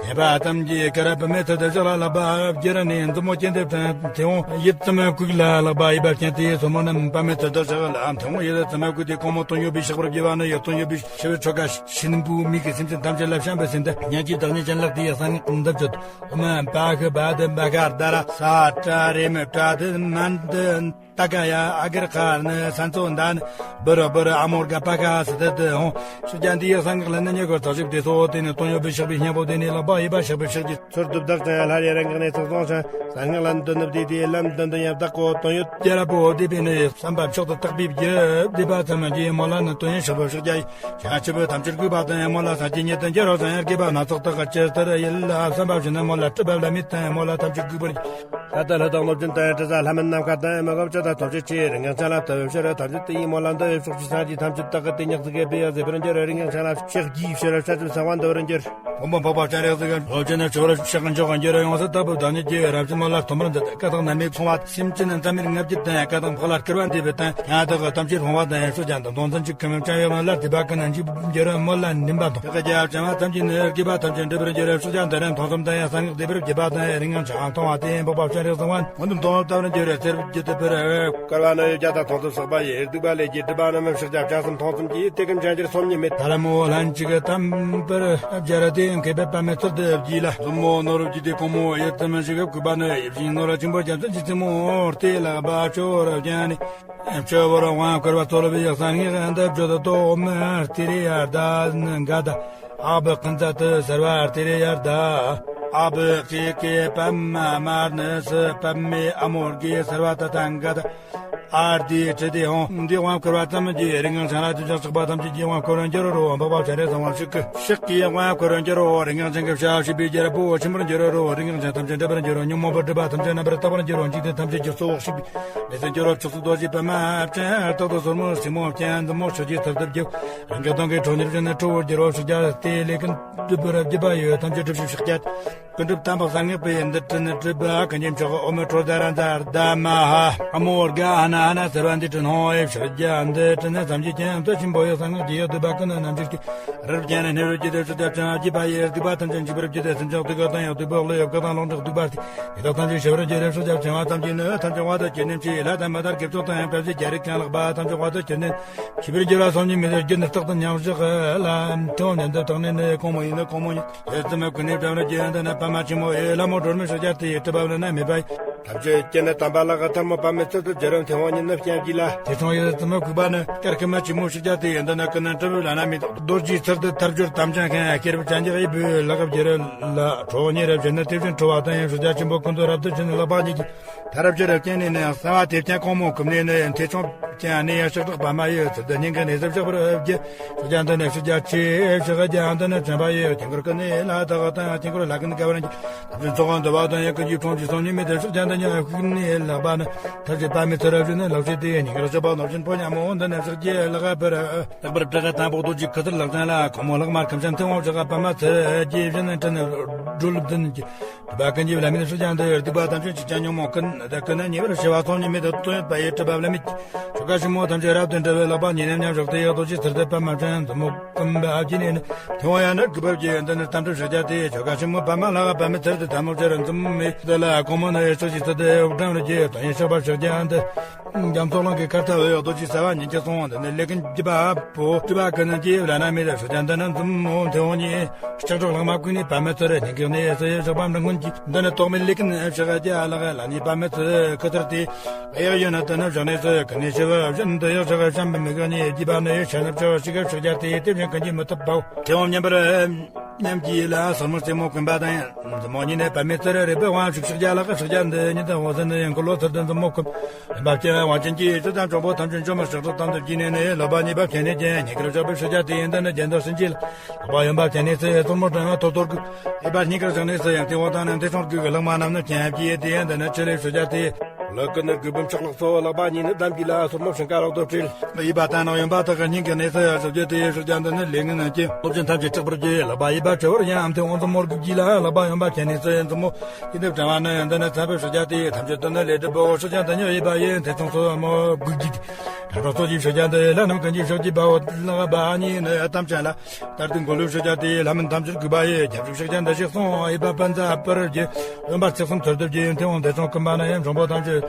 དད་པ་ཙམ་གྱིས་ག་ར་བུད་མེད་ཚུལ་དུ་བཞག་ལ་བསླབ་པ་བགྱིར་ནས། མཛུབ་མོ་གཅིག་འདེབས་ཀྱང་མཐེ་བོང་ཡིད་ཙམ་བཀུག་ལ་ལག་པ་གཡས་པ་བརྐྱངས་ཏེ་སོར་མོ་རྣམས་པདྨའི་ཚུལ་དུ་བཞག་ལ་མཐེ་བོང་ཡིད་ཙམ་བཀུག་སྟེ། གོང་མོ་དོན་ཡོད་པའི་ཕྱག་པར་བགྱི་བ་ནི་ཡོད། དོན་ཡོད་པའི་ཕྱག་པའི་ཆོ་ག་ཤིན་པོའི་མིག་གིས་སེམས་ཅན་ཐམས་ཅད་ལ་བྱམས་པའི་སེམས་དང་སྙན་གྱི་བདག་ཉིད་ཅན་ལག་དེས་གསང་སྔགས་འདི་བརྗོད། ཨོཾ་པ་ཤི་པ་དི་པ་ཤ་ད་ར་ས་ཏྲ་རེ་མི་ཏྲ་དི་མན་དི། ཏ་ཀ་ཡ་ཨ་གར་ཁ་ནི་ས་མཚོ་འདན་བུ་ར་བུ་ར་ཨ་མོར་ག་པ་ཁ་སི་ཏི་ཏི་ཧོང་། ཕྱི་རྒྱ་འདི་ཡི་གསང་སྔགས་ལ་ནི་ཉེ་གོར་ཚོགས་ཞིག་དེ་སོ་དེ་ནི་སྟོང་ཡོད་པའི་ཕྱག་པའི་སྙིང་པོ་དེ་ནི་ལག་པ་ཡི་པ་ཕྱག་པའི་ཕྱག་གི་ཚུར་སྡུབ་དག་ཅན་ལྷ་རི་རང་གི་གནས་ཚོགས་སོང་ཞིང་གསང་སྔགས་ལ་འདི་ནུབ་དེ་དེ་ལམ་འདི་འདི་ཡང་བདག་གོ་སྟོང་ཡོད་རྒྱ་ར་པོ་དེ་པའི་ནི་བསམ་པ་མཆོག་ཏུ་དག་པའི་རྒྱུ་དེ་པ་ཚང་མ་རྒྱུ་ཡི་མོ་ལ་ནི་སྟོང་ཡོད་ཕྱག་པའི་ཕྱག་རྒྱ་ཡི་ཤ་ཆུ་བོ་ཐམས་ཅད་གུས་པ་དང་མོ་ལ་ས་ཆེན་ཉིད་དུ་འགྱུར་རོ་ཟང་ཡར་གུས་པ་སྣ་ཚོགས་དག་གི་ཅིར་ལྟར་ཡིད་ལ་བསམ་པ་བཞིན་མོ་ལ་སྤྲུལ་པ་ལ་མིད་དང་མོ་ལ་ཐམས་ཅད་གུས་པར། ད་ལྟ་ལྷ་དང་སློབ་སྦྱིན་དང་དྲི་ཟ་ལྷ་མིན་ནམ་མཁའ་དང་མི་གོམས་ཅི་དང་ཐམས་ཅད་ཆེ་རིང་ངང་ཅང་ལ་ལྟ་བའི་ཕྱིར་ཐམས་ཅད་དེ་ཡི་མོ་ལ་འདི་ཡི་ཕྱོགས་ཀྱི་སངས་རྒྱས་ཐམས་ཅད་དག་གི་དེ་ཉག་ཚིག་གི་བེ་ཡ་ཟེ་བར་འགྱུར་རིང་ངང་ཅང་ལ་ཕྱག་རྒྱའི་ཕྱིར་ཤ་ཆུ་ཚང་བ་འདི་བར་འགྱུར། བུམ་པ་འཕགས་པ་སྤྱན་རས་གཟིགས་སློབ་ཆེན་ནི་ཆོས་ར་ཕྱག་འཇོག་འགྱུར་ཡོངས་སུ་དག་པའི་བདག་ཉིད་ཀྱི་རབ་ཅན་མོ་ལ་ཐོག་མར་འདི་ལྟ་བཀའ་དང་རྣམ་སྨིན་ཚོང་བ་སེམས་ཅན་འཛམ་མིར་ལྔ་བརྒྱ་དང་བཀའ་དང་འཕགས་ལ་སྐུར་བ་འདེབས་པའི་དང་ཡང་དག་གི་དམ་ཆོས་སྤོང་བ་དང་ཡང་ཤོ་ཅན་དང་དོན་ཚན་གཅིག་གི་མིང་ཅང་ཡོད་མོ་ལ་དེ་པ་ཀུན་ན་འཇིགས་པའི་འགྱུར་མོ་ལ་འདིམ་པ་དང་དེ་ཀ་རྒྱ་བྱང་བ་ཐམས་ཅད་ནི་དགེ་བ་ཐམས་ཅད་འགྲུབ་པར་འགྱུར་ཕྱོགས་ཀྱང་དེ་རིང་མཐོང་ཙམ་དང་ཡང་གསང་སྔགས་བཟླས་པར་བགྱིས་པ་དང་ཡང་རིང་ངང་ཆང་མཐོང་བ་དེ་ཡང་འཕགས་པ་སྤྱན་རས་གཟིགས་དབང་མངོན་དུ་མཐོང་བ་ལྟ་བུར་འགྱུར་ཟེར་བར་བགྱིད་དུ་བུར། བསྐལ་བ་ནི་བརྒྱ་དང་མཐོང་ཙམ་བསགས་པ་ཡི་སྡིག་པ་ལས་ཀྱི་སྒྲིབ་པ་རྣམས་ཕྱག་རྒྱ་བྱང་སེམས་མཐོང་ཙམ་གྱིས་དེ་ཀུན་བྱང་ཕྱིར་སོམ་ཉི་མེད། ཐ་ར་མོ་ལྷན་ཅིག་དམ་པར་སྦྱར་ཏེ་མཁས་པའི་པདྨའི་ཚུལ་དུ་བགྱིས་ལ། མཛུབ་མོ་ནོར་བུ་བགྱིས་ཏེ་གོང་མོ་ཡི་དམ་ཞིག་གི་བཀོད་པ་ནི་ཡིད་བཞིན་ནོར་ཆེན་པོ་རྒྱ་མཚོ་ཆེན་མོ་སྟེ་ལག་པ་ཅོ་ར་བརྒྱན་ནས། ཆུ་བོར་དབང་བསྐུར་བ་རྩོལ་བའི་གསང་སྔགས་འདི་བརྗོད་དོ་མར་ཏི་རི་ཡར་ད་ག་ད། ཨ་བུ་ཀུན་ཙ་ཏི་སར་བ་ཏི་རི་ཡར་ད། ཨ་བུ་ཀི་ཀི་པདྨ་མར་ནི་སི་པདྨའི་ཨ་མོ་གི་སར་བ་ཏ་ཏང་ག་ད། ཨར་དི་ཁྲི་དི་ཧོང་འདི་དབང་བསྐུར་བ་ཙམ་གྱིས་རིང་ངང་ཆང་ལ་དུས་ཀྱང་ཆགས་པ་ཐམས་ཅད་ཀྱི་དབང་བསྐུར་འགྱུར་རོ། འཕགས་པ་སྤྱན་རས་གཟིགས་དབང་ཕྱུག་གི་ཕྱག་གིས་དབང་བསྐུར་འགྱུར་རོ། རིང་ངང་ཅན་གྱི་ཕྱག་ཕྱི་པའི་རྒྱལ་པོ་ཆེན་པོར་འགྱུར་རོ། རིང་ངང་ཅན་ཐམས་ཅད་འདྲེན་པར་འགྱུར་རོ། ཉོན་མོངས་པ་སྒྲིབ་པ་ཐམས་ཅད་རྣམ་པར་དག་པར་འགྱུར་རོ། འཇིག་རྟེན་ཐམས་ཅད་ཀྱི་གཙོ་བོ་ཕྱི་པའི་ལས་སུ་འགྱུར་རོ། ཕྱོགས་སུ་རྡོ་རྗེ་པདྨ་ཅན་རྟག་ཏུ་སོར་མོ་སྲིང་མོ་ཅན་འཛུམ་མོ་ཆུ་སྐྱེས་ཐར་ཐབས་ཀྱི་རང་གི་གདོང་གི་ཁྲོ་གཉེར་ཅན་ནི་ཁྲོ་བོར་འགྱུར་རོ། ཕྱག་རྒྱ་སྟེ་ལས་ཀུན་སྒྲུབ་པར་བགྱིས་པ་ཡོད་ཐམས་ཅད་སྒྲུབ་ཕྱིར་ཕྱག་རྒྱ། ཀུན་གྲུབ་དམ་པ་གསང་སྔགས་པའི་འདི་དྲི་ནི་སྒྲུབ་པ་ཀུན་གྱི་མཆོག་ཨོ་མི་ཁྲོ་ཟ་ར་ཛ་ད་མ་ཧ་ཨ་མོ་རྒ་ཧ་ན་ཧ་ན་ཟེར་བ་འདི་དྲི་ནོ་ཨེ་ཕྱག་རྒྱ་འདི་དྲི་ནི་ཐམས་ཅད་ཀྱང་དུ་ཆེན་པོ་ཡོད་གསང་སྔགས་ཀྱི་ཡོད་སྡུད་པ་ཀུན་ནི་རྣམ་འཇིག་སྟེ། རབ་ཀྱང་ནི་སྣེ་རུ་བགྱིས་ཏེ་ཕྱག་རྒྱ་ཅང་བགྱིས་པ་ཡི་སྡིག་པ་ཐམས་ཅད་འཇིག་པར་བགྱིས་ཏེ་སེམས་ཅན་སྡུག་ག་དང་ཡང་སྡུག་པའི་ལོག་ཡོད་དགའ་དང་ལོག་འདྲེན་སྡིག་པ་སྟེ། ཡི་དྭགས་ཐམས་ཅད་ཞི་བར་འགྱུར་རེ་ཕྱག་རྒྱ་བྱང་བ་ཐམས་ཅད་ནི་ཐམས་ཅད་དབང་དུ་གྱུར་ནས་ཕྱི་ལྷ་དང་མི་དང་རྒྱལ་ཚོགས་དང་ཡང་བྲལ་ཞིང་རྒྱལ་རིགས་ཀྱང་ལག་པ་ཐམས་ཅད་དབང་དུ་གྱུར་ནས་ཞི་བར་འགྱུར་བ་སོམ་ཉི་མེད་དེ་རྒྱུ་ནི་རྟག་ཏུ་མཉམ་བཞག་ལ་མཐེ་བོང་ཉིད་དུ་བཏགས་ནས་ནི་གོང་མོ་ཡིན་ནི་གོང་མོ་ཉིད་དེ་ཙམ་ཀུན་ནས་བྲམ་ར་རྒྱལ་འདི་ནི་པདྨ་ཆེན་མོ་ཡི་ལྷ་མོ་སྒྲོལ་མའི་ཕྱག་རྒྱ་དེ་ཡི་གྲུབ་པ་ནི་ན་མེད་པ། ཐམས་ཅད་སྐྱེ་ནི་དམ་པ་ལག་གི་ཐལ་མོ་པདྨའི་ཚུལ་དུ་བསྒྱུར་རོ། མཐེ་བོང་ཉིད་ནི་སྤྱན་གྱིས་ལ། ཐེ་ཚོམ་ཡོད་ཙམ་གུས་པ་ནི་སྐར་ཁུ་མ་ཆེན་མོའི་ཕྱག་རྒྱ་དེ་ཡི་འདི་ནི་ཀུན་ནས་གྲུབ་པའི་བླ་ན་མེད་དོ། རྡོ་རྗེའི་ཚུལ་དུ་ཐལ་སྦྱོར་དམ་ཅན་མཁན་ཤེར་བུ་ཅན་གྱི་དབྱེ་བའི་ལག་བསྒྱུར་ལ་ཁྲོ་གཉེར་བཞིན་ནི་དེ་བཞིན་ཁྲོ་བ་དང་ཡང་ཕྱག་རྒྱ་ཆེན་པོ་ཀུན་ཏུ་རབ་ཏུ་ཕྱིན་ནས་ལག་པ་གཉིས་ཀྱིས། ཐ་རབ་ཅི་རབ་བརྐྱངས་ནས་ནི་གསང་བ་དེ་བརྐྱང་གོང་མོ་བཀུམ་ནས་ནི་ཐེ་ཚོམ་ཅན་ནི་ཡང་ཕྱག་བྲག་པདྨ་ཡི་ཚུལ་དུ་སྙིང་གི་གནས་སུ་བཞག་པར་བགྱི། ཕྱག་རྒྱ་འདི་ནི་ཕྱག་རྒྱ་ཆེ། ཕྱག་རྒྱ་འདི་ནི་བྱམས་པ་ཡི་དཀྱིལ་འཁོར་ཀུན་ནས་ལྷ་དག་དང་དཀྱིལ་འཁོར་ལྷ་ཀུན་དགའ་བར་བགྱི། ཐམས་ཅད་ཚོགས་འདུ་བ་དང་ཡང་ཀུན་གྱི་ཁྲོམ་གྱི་སོམ་ཉི་མེད་དེ་ཕྱག་རྒྱ་འདི་ཉིད་ཕུག་ནས་ལག་པ་ནི་ཐབས་ཀྱི་པདྨའི་ཚུལ་རབ་བཞིན་ནི་ལག་ཕྱེ་སྟེ་སྙིང་གར་བཞག་པ་ནོར་ཅན་ཕོ་ཉ་མོ་འདི་ནི་ཕྱག་རྒྱའི་ལག་པར། ལག་པར་བྲག་དང་པོ་རྡོ་རྗེ་ཁུ་ཚུར་ལག་ཅན་ལ་གོང་མོ་ལྷག་མ་ཁམས་ཤམ་མཐེ་བོང་བཞག་པདྨ་ཚུལ་རྒྱས་བཞིན་ནི་དྲི་ནི་སྒྲོལ་ལྡན་གྱི། སྒྲུབ་པ་ཀུན་གྱི་བླ་མའི་ཕྱག་རྒྱ་འདི་སྡིག་པ་ཐམས་ཅད་ཕྱིས་ཀྱང་ཉོན་མོངས་ཀུན་ནས་ཀུན་ནས་ཉེ་བར་ཞི་བ་སོམ་ཉི་མེད་དུ་སྟོན་པ་ཡི་སྒྲུབ་པ་བླ་མེད་ཀྱི་ཆོ་ག་ཆེན་མོ་ཐམས་ཅད་རབ་ཏུ་འགྲེལ་བའི་ལག་པ་ཉིད་ནས་མཉམ་བཞག་སྟེ་རྡོ་རྗེ་ཚུལ་དུ་པདྨ་ཅན་འཛུམ་མོ་བསྐུམ་པ་བགྱིས་ནས་ནི། མཐེ་བོང་ཡང་ནི་གུས་པར་བགྱི། འདི་ནི་དམ་སྒྲུབ་ཕྱག་རྒྱ་སྟེ། ཆོ་ག་ཆེན་མོ་པདྨ་ལ་པདྨའི་ཚུལ་དུ་ཐལ་མོ་སྦྱར་འཛུམ་མེད་འདི་ལ་གོང་མོ་ནི་ཡི་ཕྱག་གི་ཚུལ་དུ་དབུ་སྐྲ་ལ་བགྱི། དོན་ཡི་ཕྱག་པ་ཕྱག་རྒྱ་འདི། རྒྱ་མཚོ་གླིང་གི་མཁར་ཐབས་འོད་རྡོ་རྗེ་གསལ་བ་ཉིད་ཀྱིས་གསུངས། འདི་ནི་ལས་ཀུན་གྱི་བ་པོ་སྤྲུལ་པ་ཀུན་གྱི་བླ་ན་མེད་ཕྱག་རྒྱ་འདི་ནི་འཛུམ་མོ་མཐེ་བོང་ཉིད། ལྕགས་སྒྲོག་ལྷག་མ་ཀུན་ནས་པདྨའི་ཚུལ་སྙིང་གི་གནས་སུ་ཡོད་ཞགས་པ་འབྲིང་ཀུན་གྱི། འདི་ནི་རྟོག་མེད་ལས་ཀུན་ཕྱག་རྒྱ་ལག་ལ་ནི་པདྨའི་ཚུལ་ཁུ་ཚུར་ཏེ། གཡས་གཡོན་ན་དུ་ནི་བཞག་ནས་སུ་ཀུན་ནས་ཞི་བ་བཞིན་དུ་ཡོད་ཞགས་བྱམས་པའི་མིག་གཉིས་བགྱིས་པ་ནི་ཤ་ནབ་ཆུ་ཞིག་གི་ཕྱག་རྒྱ་སྟེ་དེ་བཞིན་ཀུན་གྱིས་མི་ཐུབ་པའོ། མཐེ་བོང་མཉམ་པར་མཉམ་གྱིས་ལ་སོར་མོ་རྩེ་མོ་བསྐུམ་པ་དང་། འཛུམ་མོ་གཉིས་ནི་པདྨའི་ཚུལ་རེ་རེ་བའི་དབང་ཕྱུག་ཕྱག་རྒྱ་ལག་གི་ཕྱག་རྒྱ་འདི་ཉིད་དུ་འོང་ཟིན་ནི་ཡང་འཁོར་ལོ་ཚུལ་དུ་འཛུམ་མོ་བསྐུམ། ཡོན་པ་ཅན་དབང་ཅན་གྱིས་ཇི་ལྟར་གྱོང་པོ་ཐམས་ཅད་འཇོམས་པར་ཕྱག་བྲལ་དམ་དུ་བགྱིས་ནས་ནི་ལག་པ་གཉིས་པ་བརྐྱང་ནས་ཀྱང་སྙིང་གར་བཞག་པའི་ཕྱག་རྒྱ་དེ་ཡིན། འདི་ནི་རྒྱན་དུ་སྲིན་གྱི་ལག་པ་ཡོན་པ་བརྐྱང་ནས་སུ་ཡང་སོར་མོ་དྲངས་པ་ཐོར་ཐོར་གྱི། གཡས་པ་སྙིང་གར་བཞག་ནས་སུ་ཡང་མཐེ་བོང་དང་ནི་མཐེ་ཆུང་གི་ལྷག་མ་རྣམས་ནི་བརྐྱང་བགྱིས་ཏེ། འདི་ནི་ཕྱི་ལས་ཕྱག་རྒྱ་སྟེ། ལག་ཀུན་ནི་གུས་འབུམ་ཕྱག་ལག་སོགས་ལག་པ་གཉིས་ནི་འདམ་གྱི་ལ་སོར་མོ་ཤིང་ཀ་ལག་ཏུ་སྤྲུལ། གཡས་པ་ལྟ་ནག་ཡོན་པ་དག་གི་སྙིང་གི་གནས་སུ་ཡང་ཕྱག་རྒྱ་དེ་ཡི་ཕྱག་རྒྱ་འདི་ནི་ལས་ངན་གྱི་སྟོབས་ཅན་ཐམས་ཅད་སྐྲག་པར་བགྱི། ལག་པ་གཡས་པ་ཆུ་བོར་ཡང་མཐེ་བོང་འཛུམ་མོར་གུས་བགྱིས་ལ། ལག་པ་ཡོན་པ་བརྐྱང་ནས་སུ་ཡང་འཛུམ་མོ་ཡིན་ནི་དྲངས་པ་ནི་འདི་ནི་མཚན་དཔེ་ཕྱག་རྒྱ་དེ་ཐམས་ཅད་དུ་ནི་ལས་སྒྲིབ་པའོ། ཕྱག་རྒྱ་འདི་ཉིད་གཡས་པ་ཡི་མཐེ་ཆུང་སོར་མོ་གུས་བགྱིས་ཏེ། དྲང་སྲོང་ཚོགས་ཀྱི་ཕྱག་རྒྱ་འདི་ལྷ་རྣམས་ཀུན་གྱི་ཕྱག་རྒྱའི་དཔའ་བོ། ལག་པ་གཉིས་ནི་དམ་ཅན་ལ། ལྟར་དུ་མགོ་ལུས་ཕྱག་རྒྱ་དེ་ལྷ་མིན་ཐམས་ཅད་གུས་པ་ཡི། ཁྱབ་འཇུག་ཕྱག་རྒྱ་འདི་ཞིག་གསུངས། གཡས་པ་པཉྩ་པར་བགྱི། གཡོན་པ་ཚིགས་གསུམ་ཐུར་དུ་བགྱི། མཐེ་བོང་མཐེ་ཆུང་བསྐུམ་པ་ན་ཡང་འབྱུང་པོ་ཐམས་ཅད།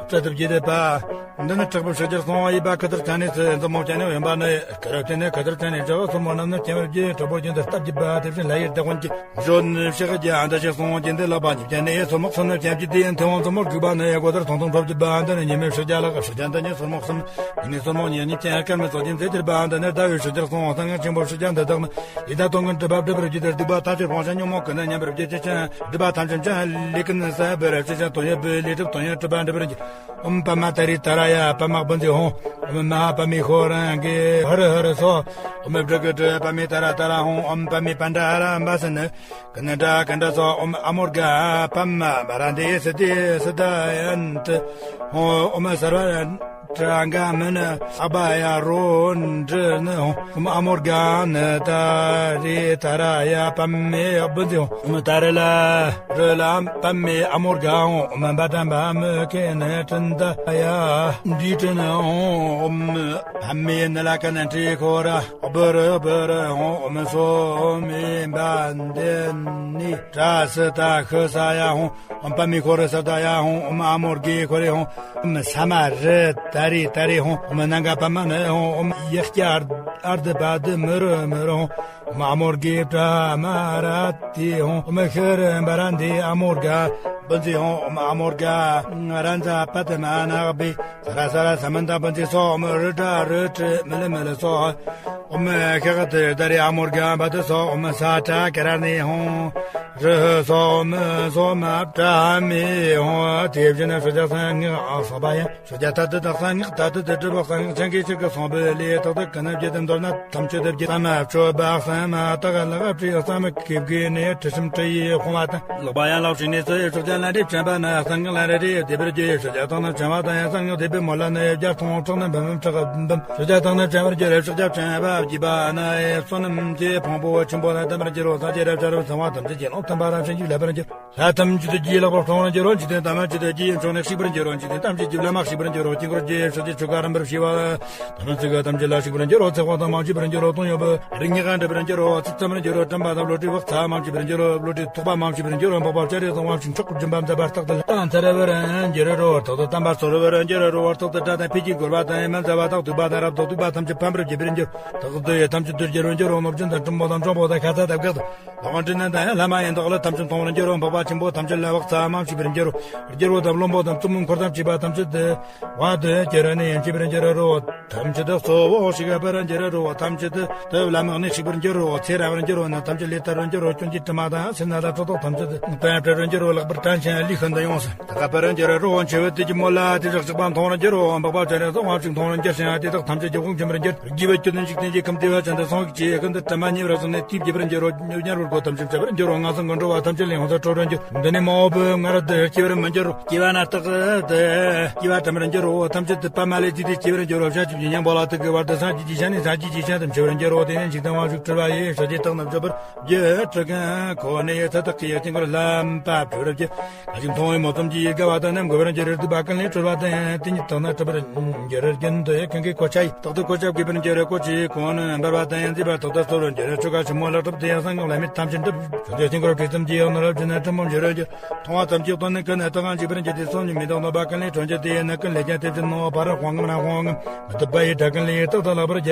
སྤྲད་དུ་བགྱིས་ཏེ་པ། འདི་ནི་དྲག་པོའི་ཕྱག་རྒྱར་སོང་བ་ཡིན་པ། ཁུ་ཚུར་ཆ་ནས་སུ་མཛུབ་མོ་བཅད་ནས་གཡོན་པ་ནི་ཁུ་རུ་བསྟན་ནས། ཁུ་ཚུར་ཆ་ནས་ཇོ་བོ་སོར་མོ་བསྣམས་ནས་སྤྱན་རབ་ཀྱི་དྲག་པོ་རྒྱུན་དུ་སྟབས་བགྱིས་པ། དེ་བཞིན་ལྷ་ཡི་བདག་དབང་གིས་གཞོན་ནུ་ཕྱག་རྒྱ་འདི་ཞིག་སོང་། རྒྱུན་དུ་ལག་པ་གཉིས་བཅད་ནས་སོར་མོ་གསུམ་ནི་སྤྱན་གྱིས་དེ་ཡི་མཐེ་བོང་མཛུབ་མོར་བསྒུགས་པ་ནི་སྒོ་ལྟར་ཐུང་ཐུང་འཕྲོ་བགྱིས་པ། འདི་ནི་ཉི་མའི་ཕྱག་རྒྱ་ལགས། ཕྱག་རྒྱ་འདི་ཉིད་སོར་མོ་གསུམ། ཉི་མའི་སོར་མོ་གཉིས་ཉིད་ཀྱང་སྐར་མའི་ཚོགས་ཀྱིས་མཛེས་གྱུར་པ། འདི་ནི་ཟླ་བའི་ཕྱག་རྒྱར་སོང་བ། གསང་སྔགས་ཆེན་པོའི་ཕྱག་རྒྱ་འདི་དག་ནི། ཡི་དྭགས་སྟོང་གི་སྒྲིབ་པ་སྒྲིབ་པར་བགྱིས་ཏེ། སྡིག་པ་ཐམས་ཅད་སྤོང་ཞིང་ཉོན་མོངས་ཀུན་ནས་ཉམས་པར་བགྱིད་ཅེས་བྱ། སྒྲིབ་པ་ཐམས་ཅད་སྤྱང་ལས་ཀུན་ཟད་པར་བྱེད་ཅིང་། དོན་ཡོད་པའི་ལས་སྒྲིབ་དོན་ཡོད་སྒྲིབ་པ་འགྲིབ་པར་བགྱིད། ཨོཾ་པདྨ་ཏཱ་རེ་ཏཱ་ར་ཡ། པདྨ་བཛྲ་ཧཱུྃ། ཨོཾ་མ་ཧཱ་པདྨེ་ཧོ་ར་གེ་ཧ་ར་ཧ་ར་སྭཱ་ཧཱ། ཨོཾ་བྷྲ་གྷ་ཏྲ་པདྨེ་ཏཱ་ར་ཏཱ་ར་ཧཱུྃ། ཨོཾ་པདྨེ་པཎྜ་ར་བྷཱ་ས་ནི། ཀུཎྜ་ཏ་ཀུཎྜ་སྭཱ་ཧཱ། ཨོཾ་ཨ་མོ་གྷ་པདྨ་བྷ་ར་ཏེ་སིདྡྷི་སིདྡྷ་ཡ་ཏ་ཧཱུྃ། ཨོཾ་སརྦ་ཏྲ་ག་མ་ཎི་ཨ་བྷ་ཡ་རོ་ཌ་ནི་ཧཱུྃ། ཨོཾ་ཨ་མོ་གྷ་ནི་ཏཱ་རེ་ཏཱ་ར་ཡ་པདྨེ་བཛྲ་ཧཱུྃ། ཨོཾ་ཏཱ་རེ་ལ་རུ་ལ་པདྨེ་ཨ་མོ་གྷ་ཧཱུྃ། ཨོཾ་བྷ་ཏ་བྷ་མུ་ཁེ་ནི་ཀྲྀ་ཏ་ཡ་ཌྷི་ཊ་ནི་ཧཱུྃ། ཨོཾ་བྷ་མེ་ནི་ལ་ཀ་ནི་ཊེ་ཁོ་ར་བྷྲ་བྷྲ་ཧཱུྃ། ཨོཾ་སོ་མེ་བྷ་ཏེ་ནི་ཏྲ་སི་ཏ་ཤི་ས་ཡ་ཧཱུྃ། ཨོཾ་པདྨེ་ཁོ་ར་སརྦ་ད་ཡ་ཧཱུྃ། ཨོཾ་ཨ་མོ་གྷེ་ཁོ་རེ་ཧཱུྃ། ཨོཾ་ས་མ་རུ་ཏཱ་རེ་ཏཱ་རེ་ཧཱུྃ། ཨོཾ་ནཱ་ག་པདྨ་ནི་ཧཱུྃ། ཨོཾ་ཡཀྵ་ཨརྡྷ་པ་དྷ་མུ་རུ་མུ་རུ་ཧཱུྃ། ཨོཾ་ཨ་མོ་གྷེ་བྷྲ་མ་ར་ཏེ་ཧཱུྃ། ཨོཾ་ཤྲཱི་བྷ་ར་ཏེ་ཨ་མོ་གྷ་བཛྲ་ཧཱུྃ། ཨོཾ་ཨ་མོ་གྷ་རཱ་ཛ་པདྨ་ནཱ་བྷེ་ས་ར་ས་ར་ས་མན་ད་བཛྲ་སྭཱ་ཧཱ། ཨོཾ་རུ་ཌ་རུ་ཊ་མི་ལ་མི་ལ་སྭཱ་ཧཱ། ཨོཾ་ཤ་ཀ་ཏ་ཏཱ་རེ་ཨ་མོ་གྷ་བྷ་དྷ་སྭཱ་ཧཱ། ཨོཾ་ས་ཊ་ཀ་ར་ཎེ་ཧཱུྃ། རུ་ཧི་སྭཱ་ཧཱ། ཨོཾ་སོ་མ་བྷྲ་མེ་ཧཱུྃ། དེ་བཞིན་ཕྱག་རྒྱ་གསང་སྔགས་སོགས་པ་ཡང་། ཕྱག་རྒྱ་མཐའ་དག་དང་གསང་སྔགས་མཐའ་དག་ཏུ་གྲུབ་པ། གསང་སྔགས་སྤྱན་གྱིས་ཆོས་ཀུན་གསུངས་པའི་ལས། རྟག་ཏུ་ཀུན་ནས་བགྱིད་དེ། མདོར་ན་ཐམས་ཅད་དུ་བགྱིས། ས་མ་སྤྱོད་པ་གསང་མ་དག་ལག་པ་བྲིས། རྩ་མི་གིབ་གིས་ནི་དྲི་ཞིམ་དྲི་ཡིས་ཕོངས་པ་དང་། ལག་པ་ཡན་ལག་བྲིས་ནས་སུ་ཡི། ཕྱག་རྒྱ་ལྷ་འདྲེས་བཅོམ་པ་ན། གསང་སྔགས་ལྷ་འདྲེས་བདེ་བར་རྒྱུ་ཡི། ཕྱག་རྒྱ་དག་ནི་བཅོམ་པ་དང་ཡང་། གསང་སྔགས་བཟླས་པའི་མོད་ལ་ནི་བརྒྱ་སྟོང་ཕྲག་ནི་འབུམ་ཕྲག་འབུམ། ཕྱག་རྒྱ་དག་ནི་བཅོམ་པར་འགྱུར། ཕྱག་རྒྱ་བཅོམ་པ་བགྱིས་པ་ན། བསོད་ནམས་ཀྱི་ཕུང་པོ་ཆེན་པོ་ལ་བརྟན་པར་འགྱུར་རོ། སངས་རྒྱས་རབ་ཆ་རབ་གསང་བ་ཐམས་ཅད་ཀྱི་ཀློང་བརྟན་པ་རང་བཞིན་གྱིས་བརླག་པར་འགྱུར། ལྷ་ཐམས་ཅད་ཀྱི་ལག་པར་ཐོབ་པར་འགྱུར་རོ། འཇིག་རྟེན་ཐམས་ཅད་ཀྱི་ཕྱོགས་ནས་བཤིག་པར་འགྱུར་རོ། འཇིག་རྟེན་ཐམས་ཅད་ཀྱི་བླ་མ་བཤིག་པར་འགྱུར་རོ། དཀྱིལ་འཁོར་གྱི་ཕྱག་རྒྱའི་ཆོ་ག་རིམ་པར་ཕྱེ་བ། ཐམས་ཅད་ཆོ་ག་རིམ་པར་ཕྱེ་བར་འགྱུར་རོ། ཚེ་དཔག་ཏུ་མ་མཆིས་པར་འགྱུར་རོ། གཏོང་ཡོང་བའི་རིགས་ལྔ་འགྲིབ་པར་འགྱུར་རོ། ཚིག་བརྩམ་པར་འགྱུར་རོ། དྲན་པ་དང་བློ་གྲོས་བག་ཚ་མ་མཆིས་པར་འགྱུར་རོ། བློ་གྲོས་ཐོགས་པ་མ་མཆིས་པར་འགྱུར་རོ། འཕགས་པ་སྤྱན་རས་གཟིགས་དབང་ཕྱུག་མཆོག་གི་སྦྱིན་པ་མཛད་པ་རྟག་ཏུ་ལྷ་དང་མཚར་བར་འགྱུར་རོ། རྟག་ཏུ་དམ་པ་ཚོར་བར་འགྱུར་རོ། རྟག་ཏུ་སྒྲ་དང་འཕེལ་གྱི་རྒོལ་བ་དང་ཡང་མི་མཛའ་བ་དང་སྡུག་པ་དང་རབ་ཏུ་སྡུག་པ་ཐམས་ཅད་ཕམ་པར་བགྱིད་པར་འགྱུར། རྟག་ཏུ་ཡུལ་ཐམས་ཅད་དུ་བསྐྱུར་བར་འགྱུར་རོ། ནོར་སྦྱིན་དང་གྲུབ་མོ་དང་འབྱུང་པོ་དང་ཤ་ཟ་དང་བགེགས་དང་། ལྷ་དབང་སྤྲུལ་ནས་དང་ཡང་བླ་མ་ཡི་དྭགས་ལྷ་ཐམས་ཅད་མཐོང་བར་འགྱུར་རོ། འཕགས་པ་ཆེན་པོ་ཐམས་ཅད་ལ་བག་ཚ་མ་མཆིས་པར་འགྱུར་རོ། རྒྱལ་པོ་དང་བློན་པོ་དང་བཙུན་མོ་འཁོར་དང་བཅས་པ་ཐམས་ཅད་དུ་དབང་དུ་གྱུར་ནས་ཡང་མཆིས་པར་འགྱུར་རོ། ཐམས་ཅད་དུ་གཙོ་བོ་གཤེགས་པར་འགྱུར་རོ། ཐམས་ཅད་དུ་བླ་མ་ནི་གཤེགས་པར་འགྱུར་རོ། ཚེ་རབ་པར་འགྱུར་རོ། ནད་ཐམས་ཅད་ལས་ཐར་བར་འགྱུར་རོ། སྐྱོན་གྱི་དྲི་མ་དང་སེར་སྣ་དང་ཁྲག་དོག་ཐམས་ཅད་དུ་དོན་ཡང་བྲལ་བར་འགྱུར་རོ། ལེགས་པར་དྲན་ཞིང་ལུས་ཤིན་ཏུ་ཡོངས་སུ་དག་པར་འགྱུར་རོ། འཆི་བའི་དུས་ཀྱི་མོད་ལ་དེ་བཞག་གཤེགས་པ་མཐོང་བར་འགྱུར་རོ། འཕགས་པ་སྤྱན་རས་གཟིགས་དབང་ཕྱུག་མཐོང་བར་འགྱུར་ཞིང་དེ་དག་ཐམས་ཅད་ཀྱི་དབང་བྱིན་པར་འགྱུར། རྒྱས་པར་གྱུར་ནས་འཇིག་རྟེན་གྱི་ཁམས་བདེ་བ་ཅན་དུ་སོང་བའི་ཚེ་ཀུན་ཏུ་དྲི་མ་ཉེ་བར་སོང་ནས་དེས་བསྐྱེད་པར་འགྱུར་རོ། དམྱལ་བར་འགྲོ་ཐམས་ཅད་འཆི་བར་འགྱུར་རོ། ངན་སོང་ཀུན་འགྲོ་བ་ཐམས་ཅད་ལས་ཡོངས་སུ་གྲོལ་བར་འགྱུར། འདི་ནི་མ་འོངས་པའི་སྔར་དུ་སྐྱེ་བར་མི་འགྱུར་རོ། སྐྱེ་བ་ན་རྟག་ཏུ་སྐྱེ་བ་དྲན་པར་འགྱུར་རོ། ཐམས་ཅད་དུ་པདྨ་ལས་བརྩིས་ཏེ་སྐྱེ་བར་འགྱུར་རོ། བྱང་ཆུབ་ཀྱི་སྙིང་པོ་ལ་ཐུག་གི་བར་དུ་སངས་རྒྱས་ཀྱི་ཞལ་ནས་སངས་རྒྱས་ཀྱི་ཞལ་དུ་འཆི་བར་འགྱུར་རོ། དེ་ནས་འཇིག་རྟེན་དབང་ཕྱུག་སྤྲུལ་པ་ཡིས། ཕྱག་རྒྱའི་རྟགས་རྣམས་བརྗོད་པར་འགྱུར། ཁྲི་ཀ་ཁོ་ནས་ཚེ་དག་གི་དཀྱིལ་འཁོར་ལྷམ་པ་བྲུ་རབ་ཀྱི། ཁ་ཅིག་མཐོང་བའི་མོ་ཙམ་གྱིས་དགའ་བ་དང་ནི་མགུ་བར་འགྱུར་རོ། སྡིག་པ་ཀུན་ལས་གྲོལ་བ་དང་། དེ་ཉིད་དག་ན་གྲུབ་པར་འགྱུར་རོ། རྒྱུན་དུ་ཡང་ཀུན་གྱི་གོ་ཆ་ཡིས། རྟག་ཏུ་གོ་ཆ་བགོས་པར་འགྱུར་རོ། གོ་ཆའི་གོང་ནས་འབར་བ་དང་ཡང་མཛེས་པ་རྟག་ཏུ་ཚོར་བར་འགྱུར་རོ། ཆོ་ག་ཆེན་མོ་ལ་གྲུབ་དེ་ཡང་གསང་སྔགས་བླ་མེད་ཐམས་ཅད་འགྲུབ། ཕྱག་རྒྱའི་དཀྱིལ་འཁོར་བྲིས་ཙམ་གྱིས་ཡང་ནོར་བུ་བརྗིད་ནས་དྲོན་མོར་འགྱུར་རོ། མཐོང་བ་ཙམ་གྱིས་གདོང་ནི་ཀུན་ནས་དག་ཀྱང་འཇིག་པར་འགྱུར་ཏེ། སོམ་ཉི་མེ་ཏོག་རྣམ་པ་ཀུན་ལས་གྲོལ་འགྱུར་ཏེ། ནད་ཀུན་ལས་ཀྱང་དེ་བཞིན་ནོ། ཕ་རོལ་ཕོ་རྔམ་རང་ཕོ་རྔམ། མི་ཐུབ་པ་ཡི་དགྲ་ཀུན་ལས་རྟག་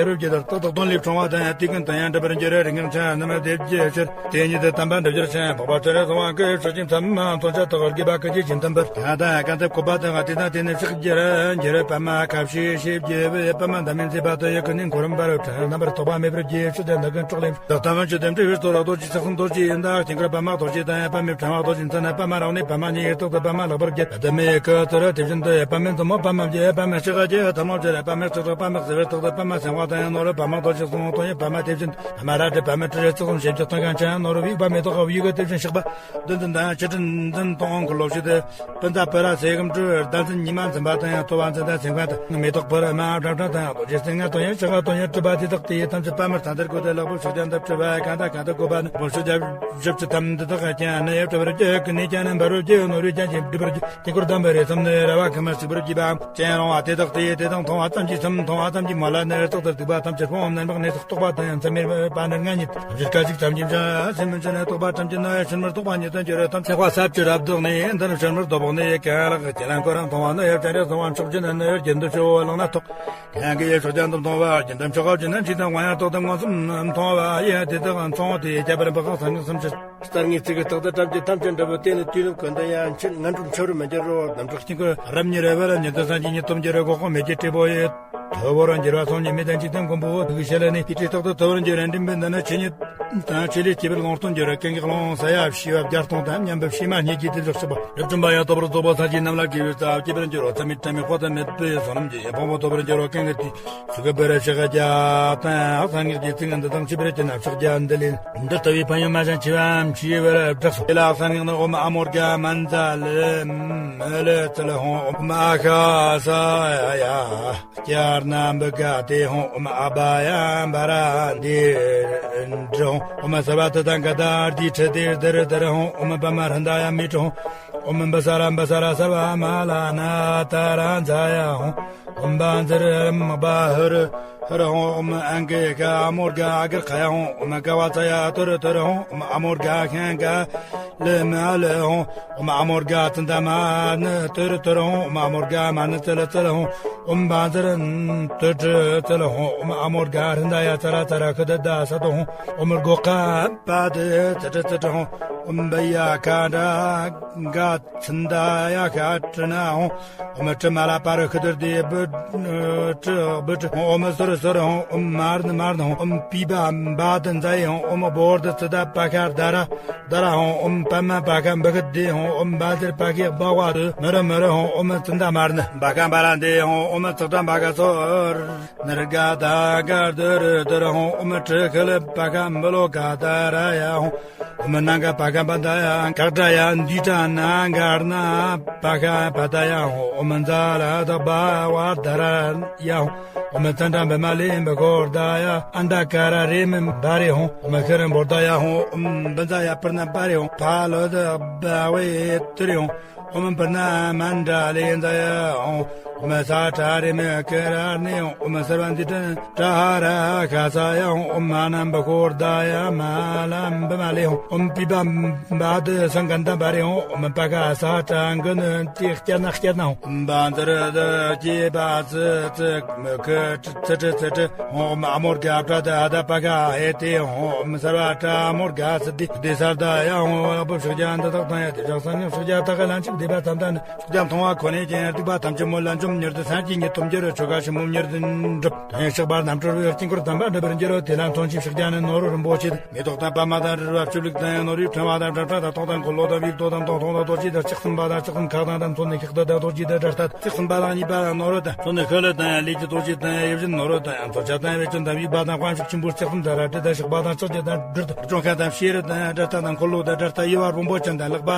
ཏུ་གདོན་ལས་ཕྲེང་བ་དང་ཡང་དེ་ཀུན་དང་ཡང་འགྲུབ་པར་འགྱུར་རོ། རིགས་ངན་ཚངས་རྣམས་བདེ་བགྱིད་ཕྱིར། དེ་ཉིད་དུ་དམ་པ་འགྲུབ་གྱུར་ཅིང་། འཕགས་པ་སྤྱན་རས་གཟིགས་དབང་བསྐུར་ཕྱག་ཆེན་ཐིམ་པ་མཐོང་བྱེད་དག་དགེ་བ་ཀུན་གྱིས་བྱིན་ཐིམ་པར། ཡང་དག་གང་དུ་བཀོད་པ་དང་དེ་དང་དེ་ནས་ཕྱག་བགྱིར་འགྱུར་རོ། པདྨ་ཁ་ཕྱེ་ཞེས་བགྱི་བའི་པདྨ་འདབ་མའི་མཛེས་པ་དང་ཡང་ཀུན་ནས་འཁོར་འབར་བའི་ཕྲེང་རྣམ་པར་དག་པ་མེད་པར་བགྱིད་ཕྱིར། དེ་ནི་ཀུན་སྲོག་ལས་བདག་ཐམས་ཅད་དུ་འབྲས་བུ་སྟོར་རོ། རྡོ་རྗེ་སྲིད་གསུམ་རྡོ་རྗེ་ཡི་མདའ། དཀྱིལ་འཁོར་པདྨ་རྡོ་རྗེ་དང་པདྨའི་ཕྲེང་བ་རྡོ་རྗེ་མཚོན་ན། པདྨ་རང་ནི་པདྨ་ཉིད་རྟག་ཏུ་པདྨ་ལེགས་པར་བརྒྱན། པདྨའི་སྐུ་ཚུལ་དེ་བཞིན་དུ། པདྨའི་མཛུབ་མོ་པདྨ་བརྒྱད། པདྨ་ཕྱག་རྒྱ་ཐལ་མོ་སྦྱར། པདྨ་ལྕགས་སྒྲོག་པདྨ་བཟེད་པར་རྟག་ཏུ་པདྨ་སེང་བ་དང་ཡང་ནོར་བུ་པདྨ་རྡོ་རྗེ་གསུམ་དང་ཡང་པདྨ་དེ་བཞིན། པདྨ་རལ་གྲི་པདྨའི་སྤྲུལ་རིགས་རྩིབས་གསུམ་ཞལ་གྱི་སྟེང་ཁ་འཆང་ནོར་བུ་དབྱུག་པ་མེ་ཏོག་གི་དབྱུག་གུ་དེ་བཞིན་གཤེགས་པ། བདུད་འཛིན་དང་ཡང་ཕྱི་ཁྲིད་འཛིན་སྟོང་འཁོར་ལོ་བཞི་སྟེ། སྤུན་ཟླ་བུ་ར་ཚེ་གུམ་སྤྲུལ་ཟླ་འཛིན་ཉི་མ་འཛིན་པ་དང་ཡང་ཐོ་བ་འཛིན་དང་སེང་བ་དང་མེ་ཏོག་ཕུར་མ་བྲག་བྲག་དང་ཡང་རྡོ་རྗེ་སེང་ལྔ་དང་ཡང་ཕྱག་ག་དང་ཡང་སྤྲུལ་པ་དེ་དག་དེ་ཡི་ཐམས་ཅད་པདྨར་ཐལ་འདིར་བཀོད་དེ་ལེགས་པར་ཕྱག་རྒྱ་འདི་སྤྲུལ་པ་གང་དང་གང་དུ་བཀོད་པ་ནི་བོ་ཕྱག་རྒྱ་བཞི་བཅུ། ཙམ་འདི་དག་ཀྱང་ནི་ཡབ་གྲུབ་པར་གྱུར། ཀུན་ནས་ཀྱང་ནི་འབར་བར་གྱུར། ནོར་བུས་ཀྱང་ཅི་འགྲུབ་པར་གྱུར། དཀྱིལ་འཁོར་དམ་པར་རེ་ཙམ་ནི་ར་བ་ཁ་མ་ཞིག་པར་གྱུར་པའམ། ཅན་རུང་བ་དེ་དག་དེ་དེ་དང་མཐོང་བ་ཙམ་གྱིས་སམ། མཐོང་བ་ཙམ་གྱིས་མ་ལ་ནི་རི་དྭགས་དང་སྡིག་པ་ཐམས་ཅད་སྤོང་བ། རྣམ་པར་གནས་སུ་རྟོག་པ་དང་ཡང་མཚམས་མེད་པ་ནི་ལྔ་ཉིད། ཐམས་ཅད་སྐད་ཅིག་ཙམ་གྱིས་འཇོམས་སེམས་མི་འཆི་ནི། རྟོག་པ་ཐམས་ཅད་ནི་ཕྱིར་མི་ལྡོག་པ་ཉིད་དུ་འགྱུར། ཐམས་ཅད་པ་ཟབ་ཅིང་རབ་བདག་ནི་འདི་ནི་ཕྱིར་མི་ལྡོག་པ་ནི་གང་ལགས། ཁྱེད་ལ་ཁོ་རང་མཐོང་བ་ནི་ཡབ་ཀྱང་རེ་གསང་བ་མཆོག་སྦྱིན་ནི་རྒྱུན་དུ་ཕྱོགས་བླངས་ན་ཐོགས། ཡང་གི་ཡེ་ཤོག་ཀྱང་དུ་མཐོང་བ་རྒྱུན་དུ་མཆོག་ག་བྱིན་ན་འཁྲིད་དང་དབང་ཡང་རྟོགས་དང་མངོན་སུམ་མཐོང་བ་ཡི་དེ་དག་མཚུངས་ཏེ་ཁྱད་པར་འཕགས་སངས་རྒྱས་སུམ་ཅུ། ལྟར་ངེས་ཚིག་གི་རྟགས་དང་བྲམ་གྱི་ཐམས་ཅད་འདྲ་བོ་དེ་ནི་དུས་ནི་ཀུན་ཏུ་ཡང་ཕྱིར་ངན་འགྲོར་འཆི་བར་མི་འགྱུར་རོ། རྣམ་དྲུག་དཀྱིལ་འཁོར་རབ་ཉིད་རེ་བར་ཉིད་དུ་སངས་རྒྱས་ཉིད་དུ་འགྱུར་རོ། འགོག་པ་མེད་ཀྱི་སྤྲུལ་པོ་ཡི། ཐུ་བོ་རང་འགྱུར་བ་སོང་ཉིད་མེད་དང་འཇིག་རྟེན་མགོན་པོ་ཐུགས་ཀྱི་ཞལ་ནས་དེ་རྟག་ཏུ་ཐུ་བོར་འགྱུར་རན་འདྲེན་པའི་འདི་ནི་ཆོས་ཉིད་དང་ཆོས་ལས་སྐྱེས་པའི་ལུང་སྟོན་འགྱུར་ར། ཀུན་གྱི་ཀློང་ས་ཡ་བྱེ་བ་བརྒྱ་སྟོང་དང་མཉམ་པའི་བྱེ་མ་སྙེད་ཀྱི་དེ་ལ་སོགས་པ་རབ་བྱུང་བ་ཡང་ལྟོ་བར་རྫོགས་པ་སངས་རྒྱས་རྣམས་ལ་དགེ་བའི་རྩ་བ་སྐྱེ་བར་འགྱུར་རོ། ཚད་མེད་ཕྲ་མོའི་དཔག་ཏུ་མེད་པའི་བསོད་ནམས་ཀྱི་ཕུང་པོ་ཐོབ་པར་འགྱུར་རོ། ཀུན་གྱི་དེ་ཚུལ་གྱི་བུ་ར་ཕྱག་རྒྱ་དང་གསང་སྔགས་ཀྱི་ཚིག་འདི་དང་མཆིས་པར་བྱས་ན་ཕྱག་རྒྱ་འདི་ལས་འདི་ལྟ་བུའི་ཕན་ཡོན་མ་ཞིག་མཆིས་པའམ་མཆིས་པར་གྲགས་སོ། དེ་ལ་གསང་སྔགས་ནི་ཨོཾ་ཨ་མོ་རྒྱ་མཉྫ་ལེ་མི་ལེ་ཙི་ལེ་ཧོཾ། ཨོཾ་ཨ་ཤ་ས་ཡ་ཡ་ཀྱ་རྣམ་བུ་ག་ཏེ་ཧོཾ། ཨོཾ་ཨ་བྷ་ཡ་བྷ་ར་དི་དྲི་ཧོཾ། ཨོཾ་སརྦ་ཏི་ཏང་ཀ་ཏ་ཨརྠི་ཏྲི་ཏི་དྷི་རི་དྷི་རི་ཧོཾ། ཨོཾ་པདྨ་ཧྲྀ་ད་ཡ་མི་ཏྲི་ཧོཾ། ཨོཾ་བི་ས་ར་བི་ས་ར་སརྦ་མ་ལ་ན་ཏ་ར་ཛ་ཡ་ཧོཾ། ཨོཾ་བཛྲ་རམ་བྷ་ཧུ་རུ་ཧུ་རུ་ཧོཾ། ཨོཾ་ཨང་ཀི་ཀ་ཨ་མོ་རྒྱ་ཨ་གརྠ་ཡ་ཧོཾ། ཨོཾ་ཀ་བ་ཙ་ཡ་ཏུ་རུ་ཏུ་རུ་ཧོཾ། ཨོཾ་ཨ་མོ་རྒྱ་ཤང་ཀ་ལི་མ་ལི་ཧོཾ། ཨོཾ་ཨ་མོ་རྒྱ་ཙན་ད་མ་ཎི་ཏུ་རུ་ཏུ་རུ་ཧོཾ། ཨོཾ་ཨ་མོ་རྒྱ་མ་ཎི་ཙི་ལི་ཙི་ལི་ཧོཾ། ཨོཾ་བཛྲ་ཏུ་ཏྲི་ཙི་ལི་ཧོཾ། ཨོཾ་ཨ་མོ་རྒྱ་ཧྲྀ་ད་ཡ་ཙ་ར་ཙ་ར་ཁུ་ད་ད་ས་ཏོ་ཧོཾ། ཨོཾ་སྒོ་ཁ་པ་ཏི་ཙི་ཏྲི་ཙི་ཏྲི་ཧོཾ། ཨོཾ་བི་ཡ་ཁ་ཌ་ག་ཙན་ད་ཡ་ཁ་ཏྲི་ན་ཧོཾ། ཨོཾ་ཏྲི་མ་ལ་པ་རུ་ཁུ་དུར་ཏི་བུ་ཏྲི་བུ་ཏྲི་ཧོཾ། ཨོཾ་སུ་རུ་སུ་རུ་ཧོཾ། ཨོཾ་མ་རུ་ནི་མ་རུ་ནི་ཧོཾ། ཨོཾ་པི་བ་བ་ཏི་ཛ་ཡེ་ཧོཾ། ཨོཾ་བོ་རུ་ཏི་ཙི་ད་པ་ཁ་ད་ར་ད་ར་ཧོཾ། ཨོཾ་པདྨ་པ་ཁ་བི་ག་དི་ཧོཾ། ཨོཾ་བཛྲ་པ་ཁེ་བྷ་ཝ་ཏི་མི་རུ་མི་རུ་ཧོཾ། ཨོཾ་ཙན་ད་མ་རུ་ནི་བྷ་ག་བྷ་ར་དི་ཧོཾ། ཨོཾ་ཙཀྲ་བྷ་ག་སོ་ནི་རུ་ག་ད་ག་དི་རུ་དི་རུ་ཧོཾ། ཨོཾ་ཏྲི་ཁི་ལི་པ་ཁ་བི་ལོ་ཀ་ཏ་ར་ཡ་ཧོཾ། ཨོཾ་ནཱ་ག་པ་ཁ་པ་ད་ཡ་ཀ་ཏྲ་ཡ་དི་ཏྲ་ནཱ་ག་ཎ་པ་ཁ་པ་ད་ཡ་ཧོཾ། ཨོཾ་ཛ་ལ་ད་བྷ་ཝ་ད་ར་ཡ་ཧོཾ། ཨོཾ་ཙན་ད་བི་མ་ལེ་བི་གོ་ད་ཡ་ཨན་ད་ཀ་ར་རེ་མི་བྷ་རེ་ཧོཾ། ཨོཾ་ཤི་རི་བྷོ་ད་ཡ་ཧོཾ། ཨོཾ་བི་ཛ་ཡ་པུར་ཎ་པ་རེ་ཧོཾ། ཕ་ལོ་ད་བྷ་ཝེ་ཏི་རེ་ཧོཾ། ཨོཾ་པུར་ཎ་མཎྜ་ལེ་ཛ་ཡ་ཧོཾ། ཨོཾ་ས་ཏྲ་རེ་མི་ཀ་ར་ཎེ་ཧོཾ། ཨོཾ་སརྦ་ཛི་ཏྲ་ཏྲ་ཧ་ར་ཤ་ས་ཡ་ཧོཾ། ཨོཾ་མ་ཎ་བི་གོ་ད་ཡ་མ་ལ་བི་མ་ལེ་ཧོཾ། ཨོཾ་པི་བ་བ་ཏི་སང་ག་ད་བྷ་རེ་ཧོཾ། ཨོཾ་པ་ཀ་ས་ཏྲ་གུ་ཎ་ཏི་ཀྱ་ན་ཀྱ་ན་ཧོཾ། བཛྲ་ཏི་ཀྱེ་བ་ཙི་ཙི་མི་ཁི་ཙི་ཏྲི་ཙི་ཏྲི་ཧོཾ། ཨོཾ་ཨ་མོ་རྒྱ་པྲ་ཏི་ཨ་ད་པ་ཀ་ཧེ་ཏེ་ཧོཾ། ཨོཾ་སརྦ་ཏྲ་མོ་རྒྱ་སི་ཏི་སྡེ་སརྦ་ཡ་ཧོཾ། ཡག་པོ་ཕྱག་རྒྱ་འདི་དག་དང་ཡ་དེ་ཕྱག་སང་ཉིན་ཕྱག་རྒྱ་དག་གི་ལན་ཅིག་བཟླས་པ་ཙམ་དང་ནི། ཕྱག་རྒྱ་མཐོང་བ་ཁོ་ནས་ཀྱང་སྡིག་པ་ཐམས་ཅད་མོ་ལ་འཇོམས། མྱུར་དུ་སངས་རྒྱས་ཉིད་དུ་འགྱུར་རོ། ཆོ་ག་ཞིབ་མོ་མྱུར་དུ་འགྲུབ། དོན་ཡོད་གཤེགས་པ་རྣམ་གྲོལ་བའི་དཀྱིལ་འཁོར་དམ་པ་འགྲུབ་པར་འགྱུར་རོ། དེ་ལ་མཚོན་ཆའི་ཕྱག་རྒྱ་ནི་ནོར་བུ་རིན་པོ་ཆེ་དང་། མེ་ཏོག་དང་པདྨ་དང་རི་རབ་བཅུ་དྲུག་དང་ཡང་ནོར་བུའི་ཕྲེང་བ་དང་བྲམ་ཕྲག་དང་སྟོང་དང་འཁོར་ལོ་དང་བིའུ་ཏོ་དང་སྟོང་སྟོང་དང་རྡོ་རྗེ་དང་ལྕགས་སྲིན་པ་དང་ལྕགས་སྲིན་ཁག་དང་དང་མཚོན་ནི་ཤིང་རྟ་དང་རྡོ་རྗེ་དང་དགྲ་སྟ་དང་ལྕགས་སྲིན་པ་དང་གཉིས་པ་དང་ནོར་བུ་དང་མཚོན་ནི་ཤོ་ལོ་དང་ཡང་ལས་ཀྱི་རྡོ་རྗེ་དང་ཡང་ཡིད་བཞིན་ནོར་བུ་དང་ཡང་མཚོན་ཆ་དང་ཡང་བེ་ཅོན་དང་བིའུ་བ་དང་དཔའ་མཆོག་ཆེན་པོ་ལྕགས་སྲིན་དང་རལ་གྲི་དང་ཞགས་པ་དང་ལྕགས་ཀྱུ་དང་སྦྲུལ་དང་སྐྱོང་མཁན་དང་ཤེས་རབ་དང་ཡང་དགྲ་སྟ་དང་འཁོར་ལོ་དང་དགྲ་སྟ་ཡུ་བ་རིན་པོ་ཆེ་དང་ལག་པ་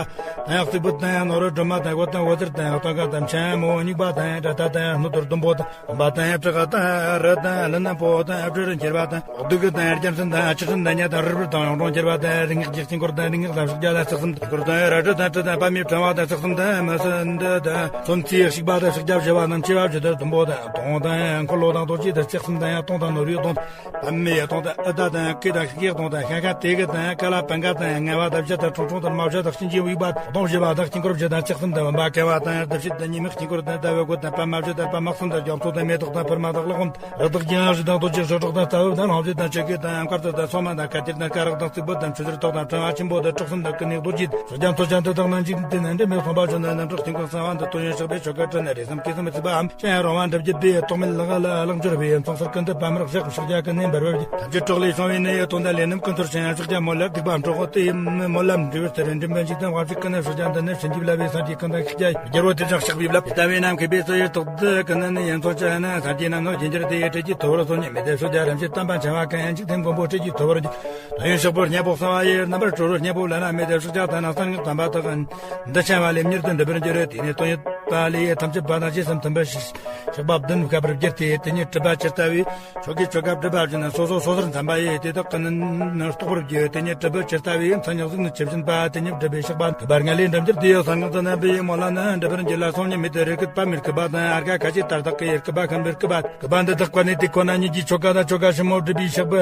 དང་ཡང་རྩིག་པ་དང་ཡང་ནོར་བུ་སྒྲོན་མ་དང་འོད་དང་འོད་ཟེར་དང་ཡང་སྟོན་ཁ་དང་ཆེན་མོ་སྙིགས་པ་དང་ཡང་དགྲ་སྟ་དང་ཡང་སྣོད་དུ་ཟླུམ་པོ་དང་བ་དང་ཡང་བྲག་དང་རི་དང་ལི་ནག་པོ་དང་སྦྲུལ་རིན་འཁྱེར་བ་དང་གདུགས་དང་རྒྱལ་མཚན་དང་ཆུ་ཕྲན་དང་ཉ་དང་རིལ་བུ་དང་ཡང་གྲོང་ཁྱེར་བ་དང་རིགས་ངེག་གི་དཀྱིལ་འཁོར་དང་རིགས་ངེག་དང་ཕྱག་རྒྱ་ལ་ལྕགས་སྲིན་དཀྱིལ་འཁོར་དང་རལ་གྲི་དང་གྲི་དང་པདྨའི་ཕྲེང་བ་དང་ལྕགས་སྲིན་དང་མི་སྲིན་འདི་དང་མཚོན་ཚིག་ཞིག་པ་དང་ཕྱག་རྒྱ་བཞི་བ་རྣམས་ཆེ་བ་བརྗོད་དོན་དུམ་བུ་དང་སྟོང་དང་འཁོར་ལོ་དང་རྡོ་རྗེ་དང་ལྕགས་སྲིན་དང་ཡང་སྟོང་དང་ནོར་བུའི་སྟོང་དང་པདྨའི་སྟོང་དང་ཨུ་ཏ་དང་ཀི་དང་ཤི་ཀའི་སྟོང་དང་ཤ་ཁ་ཏེ་གི་དང་ཀ་ལ་པང་ག་དང་ངལ་བ་དང་བཞི་དང་ཁྲུང་ཁྲུང་དང་མ་བཞི་དང་གཤིན་རྗེའི་དབྱུག་པ་སྟོང་བཞི་བ་དང་དཀྱིལ་འཁོར་བཞི་དང་ལྕགས་སྲིན་དང་བུམ་པ་ཀ་བ་དང་ཡང་བདུད་བཞི་དང་ཉི་མའི་དཀྱིལ་འཁོར་དང་ཟླ་བའི་གོས་དང་པདྨ་བཞི་དང་པདྨ་གསུམ་དང་རྒྱ་མཚོ་དང་མེ་ཏོག་དང་ཕུར་མ་དང་གླེགས་བམ་རི་དྭགས་ཀྱི་ཡང་བཞི་དང་རྡོ་རྗེ་སོ་དྲུག་དང་རྩ་བབས་དང་ལྷུང་བཟེད་དང་ཆུ་སྐྱེས་དང་ཡང་དཀར་རྩི་དང་སོ་མ་དང་ཁ་ཐིར་དང་སྐ་རགས་དང་རྩིག་པ་དང་ཆུ་ཟེར་ཏོག་དང་ཕྲེང་བ་ཆེན་པོ་དང་དྲག་གསུམ་དང་ཀུན་ནས་རྡོ་རྗེ་དང་ཕྱག་རྒྱ་མཚོན་ཆ་འདི་དག་རྣམས་ཀྱིས་འདི་ནས་འདྲེན་པའི་ཚོང་པ་བྱོན་ནས་རྣམ་དག་དཀྱིལ་འཁོར་གསང་བ་འདི་དོན་ཡོད་གཤེགས་པའི་ཆོ་ག་སྤྲུལ་ནས་རེ་ཙམ་སྐད་ཙམ་མི་ཚིག་པའམ་ཅི་ཡང་རུང་བ་འགྲུབ་རྒྱུ་དེ་ཡི་རྟོག་མེད་ལག་ལ་ལག་འབྱོར་བའི་མཚུངས་གསལ་ཀུན་ཏུ་པདྨར་བཞག་ཕྱག་རྒྱ་ཀུན་ནས་འབར་བའི་ཐམས་ཅད་གྲོགས་ལས་བྱུང་བའི་ནི་ཡི་དོན་དང་ལས་རྣམས་ཀུན་ཐོར་ཞིང་ཕྱག་རྒྱ་མོ་ལ་སྡིག་པ་འཕྲོག་གོ་དེ་ཡི་མོ་ལམ་འབྲས་བུ་ལྟར་འདྲེན་པ་འཇིག་རྟེན་དབང་ཕྱུག་ཀུན་ནས་ཕྱག་རྒྱ་འདི་ནི་བྱིན་གྱིས་བརླབས་པའི། སངས་རྒྱས་ཀུན་དང་ཤཱཀྱ་རྒྱལ་པོ་དེ་བཞིན་གཤེགས་པའི་ལབ། ལྟ་བའི་ནམ་མཁའི་པའི་ཚོགས་ཡོད་དོགས་འདི་ཀུན་ནས་ནི་ཡིན་མཚོན་ཅི་ན། སངས་རྒྱས་རྣམས་ནོར་རྒྱུན་འགྱུར་དེ་ཡི་སྲིད་ཀྱི་ཐོབ་རོགས་སོ་ཉིད་མི་དེ་སོ་རྒྱ་རིམ་བཞིན་དམ་པ་འཆང་བ་གང་ཡིན་ཅིག་ཐེམ་མགོན་པོ་སྲིད་ཀྱི་ཐོབ་རོགས་ཀྱི། དོན་ཡོད་གཤེགས་པོ་སྙིང་པོ་གསང་བ་ཡི། རྣམ་པར་གྲོལ་བའི་སྙིང་པོ་ལ་ན་མེད་དེ་སྲོག་ཆགས་དང་ན་གསང་སྔགས་དམ་པ་དག་གི། འདི་འཆང་བ་ལས་མྱུར་དུ་འགྲུབ་པར་འགྱུར། དེ་ནས་དོན་ཡོད་པ་ལས་ཐམས་ཅད་པ་དང་ཇི་ཙམ་མཐུན་པར་ཤེས། གཤེགས་པ་བདུན་བསྐལ་པར་བསྒྱུར་ཏེ། དེ་ཉིད་གྲུབ་པ་ཇི་ལྟ་བས། ཆོ་གའི་ཆོ་ག་སྒྲུབ་པ་བཞིན་སོ་སོ་སོ་སོར་འཚམ་པ་ཡི། དེ་དག་གི་ནི་རྟོགས་པར་བགྱི། དེ་ཉིད་གྲུབ་པ་ཇི་ལྟ་བས། མཚན་ཉིད་གཟུགས་ནི་ཆུ་བཞིན་པ། དེ་ཉིད་སྒྲུབ་པའི་གཤེགས་པ་འདུས་པ་ལྔ་ལས་འགྲིམ་གྱུར་དེ་ཡི། གསང་སྔགས་ཙམ་རྣམ་པའི་མོ་ལ་ནི་འགྲུབ་པར་འགྱུར་ལ། སོ་ཉིད་མེད་དེ་རིགས་སྐུད་པ་མི་རིགས་སྐུད་པ་དང་། ཨརྒྷ་ཁ་ཅིག་ལྟར་དག་གི་རིགས་སྐུད་པ་ཤམ་བུའི་རིགས་སྐུད་པ། སྐུད་པ་འདི་དག་པ་ནི་དེ་ཁོ་ན་ཉིད་ཀྱི་ཆོ་ག་དང་ཆོ་ག་ཞིབ་མོ་སྒྲུབ་པའི་གཤེགས་པ་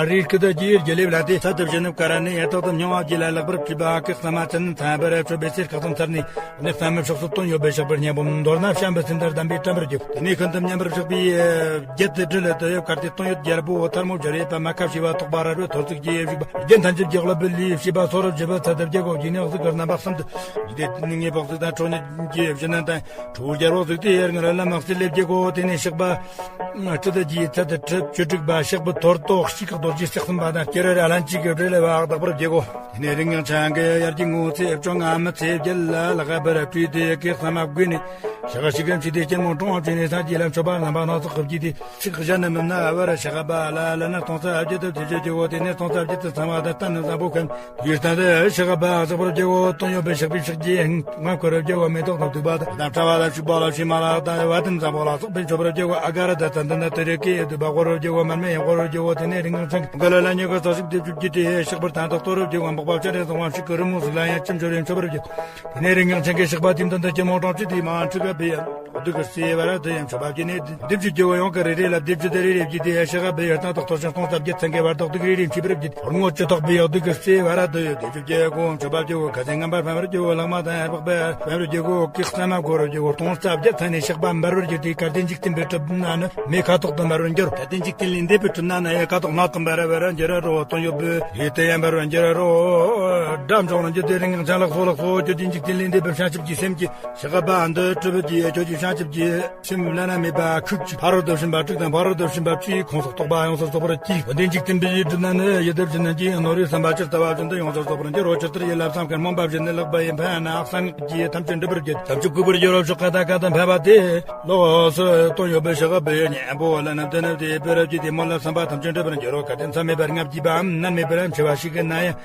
རིགས་སྐུད་དུ་རྒྱུ་ཡི་རྒྱུ་ལེབ་ལ་དེ། ཚད་དུ་བཞིན་ནུབ་ཀ་ར་ནི་ཡ་ཐོག་ཏུ་སྙིང་བ་རྒྱུད་ལ་ལེགས་པར་བྲིས་པ་སྐུ་གཙང་མ་ཅན་ཚན་པར་མཆོད་པའི་ཚེ་སྐག་ཚང་ཚར་ནས། ནི་གཙང་མའི་ཕྱོགས་སུ་དོན་ཡོད་པའི་གཤེགས་པར་སྙིང་པོ་མདོར་ན་བྱམས་པའི་སེམས་དང་ལྡན་པས་བཀྲམ་པར་བགྱི། དེ་ནས་ཤིན་ཏུ་མཉམ་པར་བཞག་པའི་རྒྱལ་དུ་སྤྲུལ་ལ་དོན་ཡོད་དཀར་ཏེ་དོན་ཡོད་རྒྱལ་པོ་ཐལ་མོ་སྦྱར་བའི་པདྨ་ཁ་ཕྱེ་བ་ཐོགས་པ་རལ་པའི་ཐོར་ཚུགས་ཀྱིས་བཞུགས་པ། རྒྱན་ཐམས་ཅད་རྒྱལ་བ་བི་ལི་ཤེས་པ་སོ་རབ་བཞི་པ་ཚད་དུ་བརྒྱད་གོ་བགྱི་ནས་གཟུགས་ཀྱི་རྣམ་པ་གསུམ་དུ། འདི་ནི་ངེས་པོ་གཟུགས་དང་ཁྲོ་གཉེར་གྱི་བཞི་ནན་དང་ཁྲོ་བོ་རྒྱལ་པོ་གཟུགས་དེ་ཡར་ངར་ལམ་མག་སི་ལེབ་རྒྱལ་གོ། དེ་ནས་གཤེགས་པ་སྤྲུལ་དུ་རྒྱས་ཚད་དུ་ཁྲི་བཅུ་དྲུག་པ་གཤེགས་པའི་ཐོར་ཏོག་གཅིག་གི་རྡོ་རྗེ་སྲེག་གསུམ་པ་དང་སྐྱེ་ར་ར་ལན་གཅིག་གི་སྦྲེལ་ལ་བ་དག་པར་རྒྱལ་གོ། དེ་ནས་རིགས་ངག་འཆང་གི་ཡར་གྱི་ངོ་ཚེ་བཅོ་ལྔ་མི་ཚེ་བརྒྱད་ལ་ལག་པར་སྤྲུལ་ཏེ་སྐུ་གཙང་མ་བགོས་ནས་ཞག་ཞིག་གམ་ཅི་སྟེ་སྐྱེད་མོ་གྲོང་བ་བྱས་ནས་སངས་རྒྱས་ལ་མཆོད་པ་རྣམ་པ་སྣ་ཚོགས་བགྱིས་ཏེ་ཚིག་གཞན་ནི་མིན་ན་བར་གཤེགས་པ་ལ་ལ་ན་སྟོང་རྩ་བརྒྱད་དུ་དེ་བརྗོད་ཀྱི་འོ། དེ་ནས་སྟོང་རྩ་བརྒྱད་དུ་ཚང་བ་དང་གཏན་ནི་བཟང་པོ་ཁམས་དེའི་སྟེང་དུ་གཤེགས་པ་གཤེགས་པར་བགྱིའོ། དོན་ཡོད་པའི་གཤེགས་པའི་ཕྱག་རྒྱའི་ངང་འཁོར་བར་བགྱིའོ། མེ་ཏོག་དང་བདུག་པ་དང་དང་ཕྲ་བ་དང་ཕྱུག་པོ་ལ་ཕྱི་མ་ལ་དང་བ་དན་བཟང་པོ་ལ་སོགས་པས་མཆོད་པར་བགྱིའོ། ཨ་ག་ར་དང་ཙན་དན་དང་དེ་རེ་ཀའི་བདུག་པ་དཀོར་བར་བགྱིའོ། མར་མེ་ཡང་དཀོར་བར་བགྱིའོ། དེ་ནས་རིགས་ངག་འཆང་གི་ག་ལ་ལ་ཉེ་གི་རྩ་ཞིག་སྡེབ་བཅུ་བགྱིས་ཏེ་གཤེགས་པར་དང་དག་གཏོར་བར་བགྱིའོ། འབག་པ་སྤྱན་རས་གཟིགས་དབང་ཕྱུག་གི་རི་མོ་གཟུགས་ལ་ཡང་ཅི་འབྱོར་ཡང་མཆོད་པར་བགྱིའོ། དེ་ནས་རིགས་ངག་འཆང་གི་གཤེགས་པ་དེའི་མདུན་དུ་སྐྱེད་མོ་གྲོང་ཁྱེར་དེའི་མ་འཁྲུགས་པ་བུ་ཡང་བདུད་ཀྱི་སྲས་བ་ར་དུ་ཡང་མཆོད་པ་བགྱིས་ནས་སྡེབ་བཅུ་བགྱིའོ། ཡང་གི་རེ་རེ་ལ་སྡེབ་བཅུ་དེ་རེ་རེ་བགྱིས་ཏེ་གཤེགས་པ་བུ་ཡང་སྟོང་རྩ་བརྒྱད་ཚན་གྱི་བར་དག་སྡུག་རེ་རེ་མཆིས་པར་བགྱིས། ཧོར་ངོ་བཅུ་ཐོག་བུ་ཡང་བདུད་ཀྱི་སྲས་བ་ར་དུ་ཡང་སྡེབ་བཅུ་བགྱིའོ། མཆོད་པ་བགྱིའོ། ཁ་ཟས་ངན་པར་ཕམ་པར་བགྱིའོ། ལྷག་མ་དང་ཡར་འཕགས་པའི་ཕམ་པར་བགྱིའོ། སྐུ་གཙང་མ་བགོ་བར་བགྱིའོ། སྟོང་རྩ་བརྒྱད་ཚན་ནས་གཤེགས་པ་འབར་བར་གྱུར་ཏེ་བསྐལ་ལྡན་འཇིག་རྟེན་པའི་གྲུབ་ན་ནི་མེ་ཁ་དོག་ཏུ་འབར་བར་འགྱུར། བསྐལ་ལྡན་འཇིག་རྟེན་ལས་འདས་པའི་གྲུབ་ན་ནི་ཡང་ཁ་དོག་སྣ་ཚོགས་འབར་བར་འགྱུར་རོ། དོན་ཡོད་པའི་ཡུལ་དུ་ཡང་འབར་བར་འགྱུར་རོ། དགྲ་བཅོམ་རུ་འགྱུར་ཏེ་རིགས་ངག་འཆང་ལག་སོ་ལག་སོ་བརྒྱད་ལྡན་འཇིག་རྟེན་ལས་འདས་པའི་བྱང་ཆུབ་ཀྱི་སེམས་ཀྱི་གཤེགས་པ་འདི་གྲུབ་པའི་རྒྱུ་ཡི་ཁྱོད་ཀྱི་བྱང་ཆུབ་ཀྱི་སེམས་བླ་ན་མེད་པ་ཁུག་ཅིག་ཕ་རོལ་ཏུ་ཕྱིན་པ་དྲུག་དང་ཕ་རོལ་ཏུ་ཕྱིན་པ་བཅུའི་ཁོངས་སུ་གཏོགས་པ་ཡོངས་སུ་རྫོགས་པར་གྱིས། འོན་ཏེ་འཇིག་རྟེན་པའི་ཡུལ་གྲུབ་ན་ནི་ཡུལ་དུ་ཕྱིན་ནས་ཀྱི་ནོར་བུའི་བསམ་པ་ཇི་ལྟ་བ་བཞིན་དུ་ཡོངས་སུ་རྫོགས་པར་འགྱུར་རོ། ཇི་ལྟར་ཡིད་ལ་བསམ་ཁར་སྨོན་པ་བཞིན་ནི་ལེགས་པ་ཡིན་ཕན་ན་གསང་སྔགས་ཀྱི་ཐམས་ཅད་འགྲུབ་པར་འགྱུར། ཐམས་ཅད་གུས་པར་འགྱུར་རོ། ཕྱོགས་གང་དང་གང་དུ་ཕན་པ་དེ་ལོགས་སུ་དོན་ཡོད་པའི་གཤེགས་པ་བུ་ཡི་སྙིང་པོ་ལ་ནི་དེ་ནི་དེ་བུ་རབ་ཀྱི་དེ་མོ་ལ་བསམ་པ་ཐམས་ཅད་འགྲུབ་པར་འགྱུར་རོ། གལ་ཏེ་མཚམས་མེད་པར་ངབ་ཀྱིས་པའམ་ནན་མེད་པར་མཆེ་བ་ཞིག་གི་ན་ཡང་།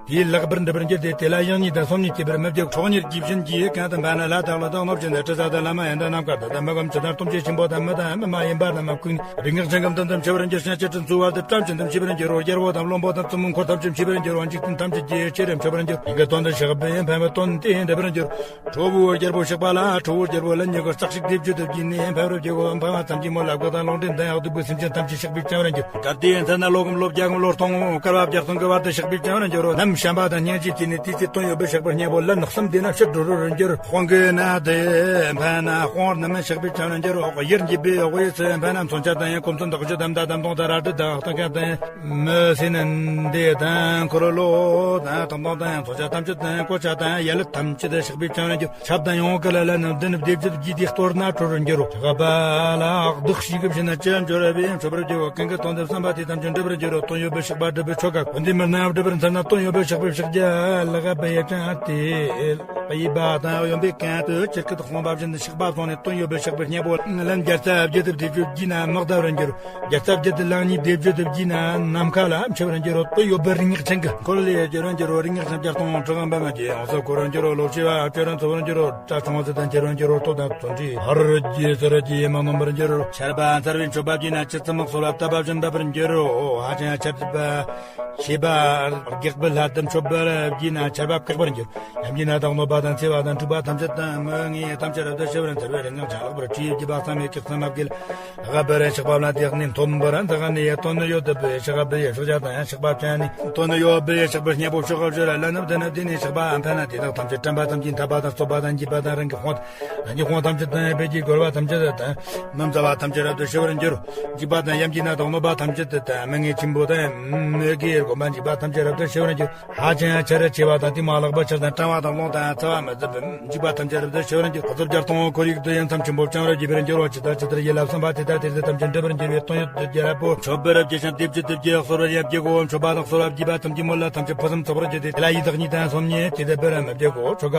དེའི་ལེགས་པར་འགྲུབ་པར་འགྱུར་ཏེ། དེ་ལ་ཡང་གཉིས་དང་སོམ་ཉི་སྐྱེད་པར་མི་འགྱུར། ཁྲོ་གཉེར་གྱི་བཞིན་གྱིས་གང་དུ་འཕེན་ན་ལ་དྭགས་ལ་དྭགས་ནོར་བཞིན་དུ་དྲི་ཟ་དང་ལ་མ་ཡིན་དང་ནམ་མཁའ་དང་དང་མི་གམ་ཆུ་དང་སྟོབས་ཆེན་ཆེན་པོ་དང་མི་དང་མི་མ་ཡིན་པ་རྣམས་ལ་བཀུག་ནས། རིགས་ངག་འཆང་གི་མདུན་དུ་མཆི་བར་འགྱུར། ཤིང་བཅད་ཁྲི་འཚོ་བར་དུ་བཀྲམ་བཞིན་དུ་མཆི་བར་འགྱུར་རོ། རྒྱལ་པོ་དང་བློན་པོ་དང་བཙུན་མོ་འཁོར་ཐམས་ཅད་མཆི་བར་འགྱུར་རོ། འཇིག་རྟེན་ཐམས་ཅད་ཀྱི་ཆེ་རིང་མཆི་བར་འགྱུར། ཡིན་གྱི་དོན་དུ་གཤེགས་པའི་འཕེན་པའི་དོན་དེ་འགྲུབ་པར་འགྱུར། ཁྲོ་བོའི་རྒྱལ་པོ་གཤེགས་པ་ལ་ཁྲོ་བོའི་རྒྱལ་པོ་ལན་གཉིས་ཀྱི་རྩེ་གཅིག་སྡེབ་བརྒྱད་དུ་བགྱིས་ནས་འཕེན་པར་བགྱིའོ། འཕེན་པ་ཙམ་གྱིས་མོ་ལ་བཀའ་དང་ལུང་བསྟན་དང་ཡང་སྡིག་པའི་སེམས་ཅན་ཐམས་ཅད་གཤེགས་པས་བཅོམ་པར་འགྱུར། ད་ལྟའི་མཚན་ན་ལོ་གམ་ལོ་བརྒྱ་གམ་ལོ་སྟོང་བསྐལ་པ་བརྒྱ་སྟོང་གི་བར་དུ་གཤེགས་པས་བཅོམ་པར་འགྱུར་རོ། ནམ་བྱམས་པ་དང་སྙིང་རྗེ་སྐྱེས་ནས་དེའི་ཚེ་དོན་ཡོད་པའི་གཤེགས་པའི་སྙིང་པོ་ལན་གསུམ་བཟླས་ན་ཕྱིར་འགྲོ་རུ་འགྱུར། དཔུང་གི་ནད་དེ་འཕེན་ན་དཔུང་རྣམས་གཤེགས་པས་བཅོམ་པར་འགྱུར་རོ། ཡིར་འགྱེད་པའི་འོག་ཡི་ཚེ་འཕེན་ན་མཚོན་ཆ་དང་ཡང་གོམ་ཚོན་དག་བཞི་དམ་དང་དམ་དོང་དང་རལ་གྲི་དང་སྟོང་ཁ་དང་མི་སེར་ནན་དེ་དང་འཁོར་ལོ་དང་དམ་དོང་དང་ཡང་མཚོན་ཆ་ཐམས་ཅད་དང་གོ་ཆ་དང་ཡ་ལད་ཐམས་ཅད་དུ་གཤེགས་པས་བཅོམ་པར་འགྱུར། ཆབ་དང་ཡང་གི་ལ་ལ་ནི་བདུན་སྡེབ་བརྒྱད་བགྱིས་ཏེ་གཏོར་ན་གྲོལ་བར་འགྱུར་རོ། གཤེགས་པ་ལ་གདུགས་ཤིག་གི་བཞིན་ན་ཅི་འབྱོར་བས་མཆོད་པར་བགྱིའོ། གང་གི་དོན་དུ་བསམ་པ་དེ་ཐམས་ཅད་འགྲུབ་པར་འགྱུར་རོ། དོན་ཡོད་པའི་གཤེགས་པ་སྒྲུབ་པའི་ཆོ་ག་འོན་ཏེ་མི་སྣ་སྒྲུབ་པར་འཚལ་ན་དོན་ཡོད་པའི་གཤེགས་པའི་ཕྱག་རྒྱ་ལག་པའི་ཡ་ཅན་ཏེ་པ་ཡི་པ་དང་གཡོན་པའི་གན་དུ་ཅི་སྐད་དུ་དཔུང་པ་བཞིན་དུ་གཤེགས་པ་སོང་ནས་དོན་ཡོད་པའི་གཤེགས་པའི་སྙིང་པོ་ལན་བརྒྱ་རྩ་བརྒྱད་དུ་བཟླས་བརྗོད་བགྱིས་ན་དམག་བརྡར་བར་འགྱུར། བརྒྱ་རྩ་བརྒྱད་དུ་ལན་གཉིས་བཟླས་བརྗོད་དུ་བགྱིས་ན་ནམ་མཁའ་ལ་མཆེ་བར་འགྱུར་རོ། དོན་ཡོད་པའི་རིགས་ངག་འཆང་གི་འཁོར་ལོས་སྒྱུར་བར་འགྱུར་རོ། རིགས་ངག་འཆང་བརྒྱ་སྟོང་དྲུག་པ་འབད་མ་བགྱིས་ཡོངས་སུ་བསྐོར་བར་འགྱུར་རོ། ལོ་བྱེ་བ་ཅོ་རན་འཚོ་བར་འགྱུར་རོ། སྐྲ་ཆུང་བ་ཟིལ་དང་འཁྱེར་བར་འགྱུར་རོ། ལྟོ་དང་བཙོན་ཁྲི་ཧར་རྒྱས་ཚུར་རྒྱས་མ་ནོན་པར་འགྱུར་རོ། ཆར་པ་འཚར་བའི་མཆོད་པ་བགྱིས་ན་ཇི་ཙམ་དམག་གསོ་ལ་བཏབ་པ་བཞིན་འབབ་པར་འགྱུར་རོ། ཧ་ཅང་ཆར་པ་ཆེ་བ་རྒེག་པའི་སླར་དུ་མཆོད་པར་བགྱིས་ན་ཆར་པ་བཀག་པར་འགྱུར། ཡང་བགྱིས་ན་བདག་གནོད་པ་དང་འཚེ་བ་དང་འཁྲུག་པ་ཐམས་ཅད་དང་མི་ངེས་ཐམས་ཅད་རབ་ཏུ་ཞི་བར་འཚལ་བའི་རིགས་ངག་འཆང་ལག་པར་ཁྲིད་བགྱིས་པ་གཙང་མའི་སྐུ་གཙང་མ་བགྱིས་ལ། ལྷག་པར་གཤེགས་པ་ལ་དེ་ནི་མཐོན་པོར་འཛེགས་ནས་དོན་ཡོད་པའི་གཤེགས་པ་བི་ཡི་ཕྱག་རྒྱ་དང་ཡང་གཤེགས་པ་བྱས་ནས་དོན་ཡོད་པའི་གཤེགས་པའི་སྙིང་པོ་ཕྱོགས་བཞིར་ལ་ནུབ་དེ་ནི་དེ་ནས་གཤེགས་པ་འཕེན་ན་དེ་དག་ཐམས་ཅད་དྲན་པ་ཙམ་གྱིས་འཐད་པ་དང་རྩོད་པ་དང་འཇིགས་པ་དང་རང་གི་དཔུང་དང་རང་གི་དཔུང་ཐམས་ཅད་དང་ཡང་དཔལ་གྱི་རྒོལ་བ་ཐམས་ཅད་དང་མི་མཛའ་བ་ཐམས་ཅད་རབ་ཏུ་ཞི་བར་འགྱུར། འཇིགས་པ་དང་ཡང་བགྱིས་ན་བདག་གནོད་པ་ཐམས་ཅད་དང་མི་ངན་ཆེན་པོ་དང་མི་དགེ་སྒོམ་པ་འཇིགས་པ་ཐམས་ཅད་རབ་ཏུ་ཞི་བར་འགྱུར། ཧ་ཅང་ཆར་ཆེ་བ་དང་དེ་མ་ལག་པ་ཆར་དང་གྲང་བ་དང་རླུང་དང་ཚ་བ་མི་བཟོད་པའི་འཇིགས་པ་ཐམས་ཅད་རབ་ཏུ་ཞི་བར་འགྱུར། ཁ་ཚུབ་བརྒྱ་སྟོང་ཁོར་ཡུག་ཏུ། ཡང་མཚམས་ཆེན་པོ་བཅིངས་རབ་བགྱིས་པར་འགྱུར་རོ། ཇི་ལྟར་ཇི་ལྟར་ཡིད་ལ་བསམ་པ་དེ་ལྟར་དེ་ལྟར་ཐམས་ཅད་འགྲུབ་པར་འགྱུར་བའི་དོན་ཡོད་དོ། རྒྱལ་པོ་མཆོད་པར་བགྱི་ཞིང་དེ་བགྱིས་དེ་བགྱིས་གསོལ་བར་ཡང་བགྱི་གོ། མཆོད་པ་དང་གསོལ་བ་བགྱིས་པ་ཐམས་ཅད་མོལ་ལ་ཐམས་ཅད་ཕུན་སུམ་ཚོགས་པར་བགྱིས་ཏེ། དེ་ལ་ཡི་དྭགས་གཉིས་དང་སོམ་ཉི་དེ་ལྟར་སྦེ་ར་མི་བགྱི་གོ། ཆོ་ག་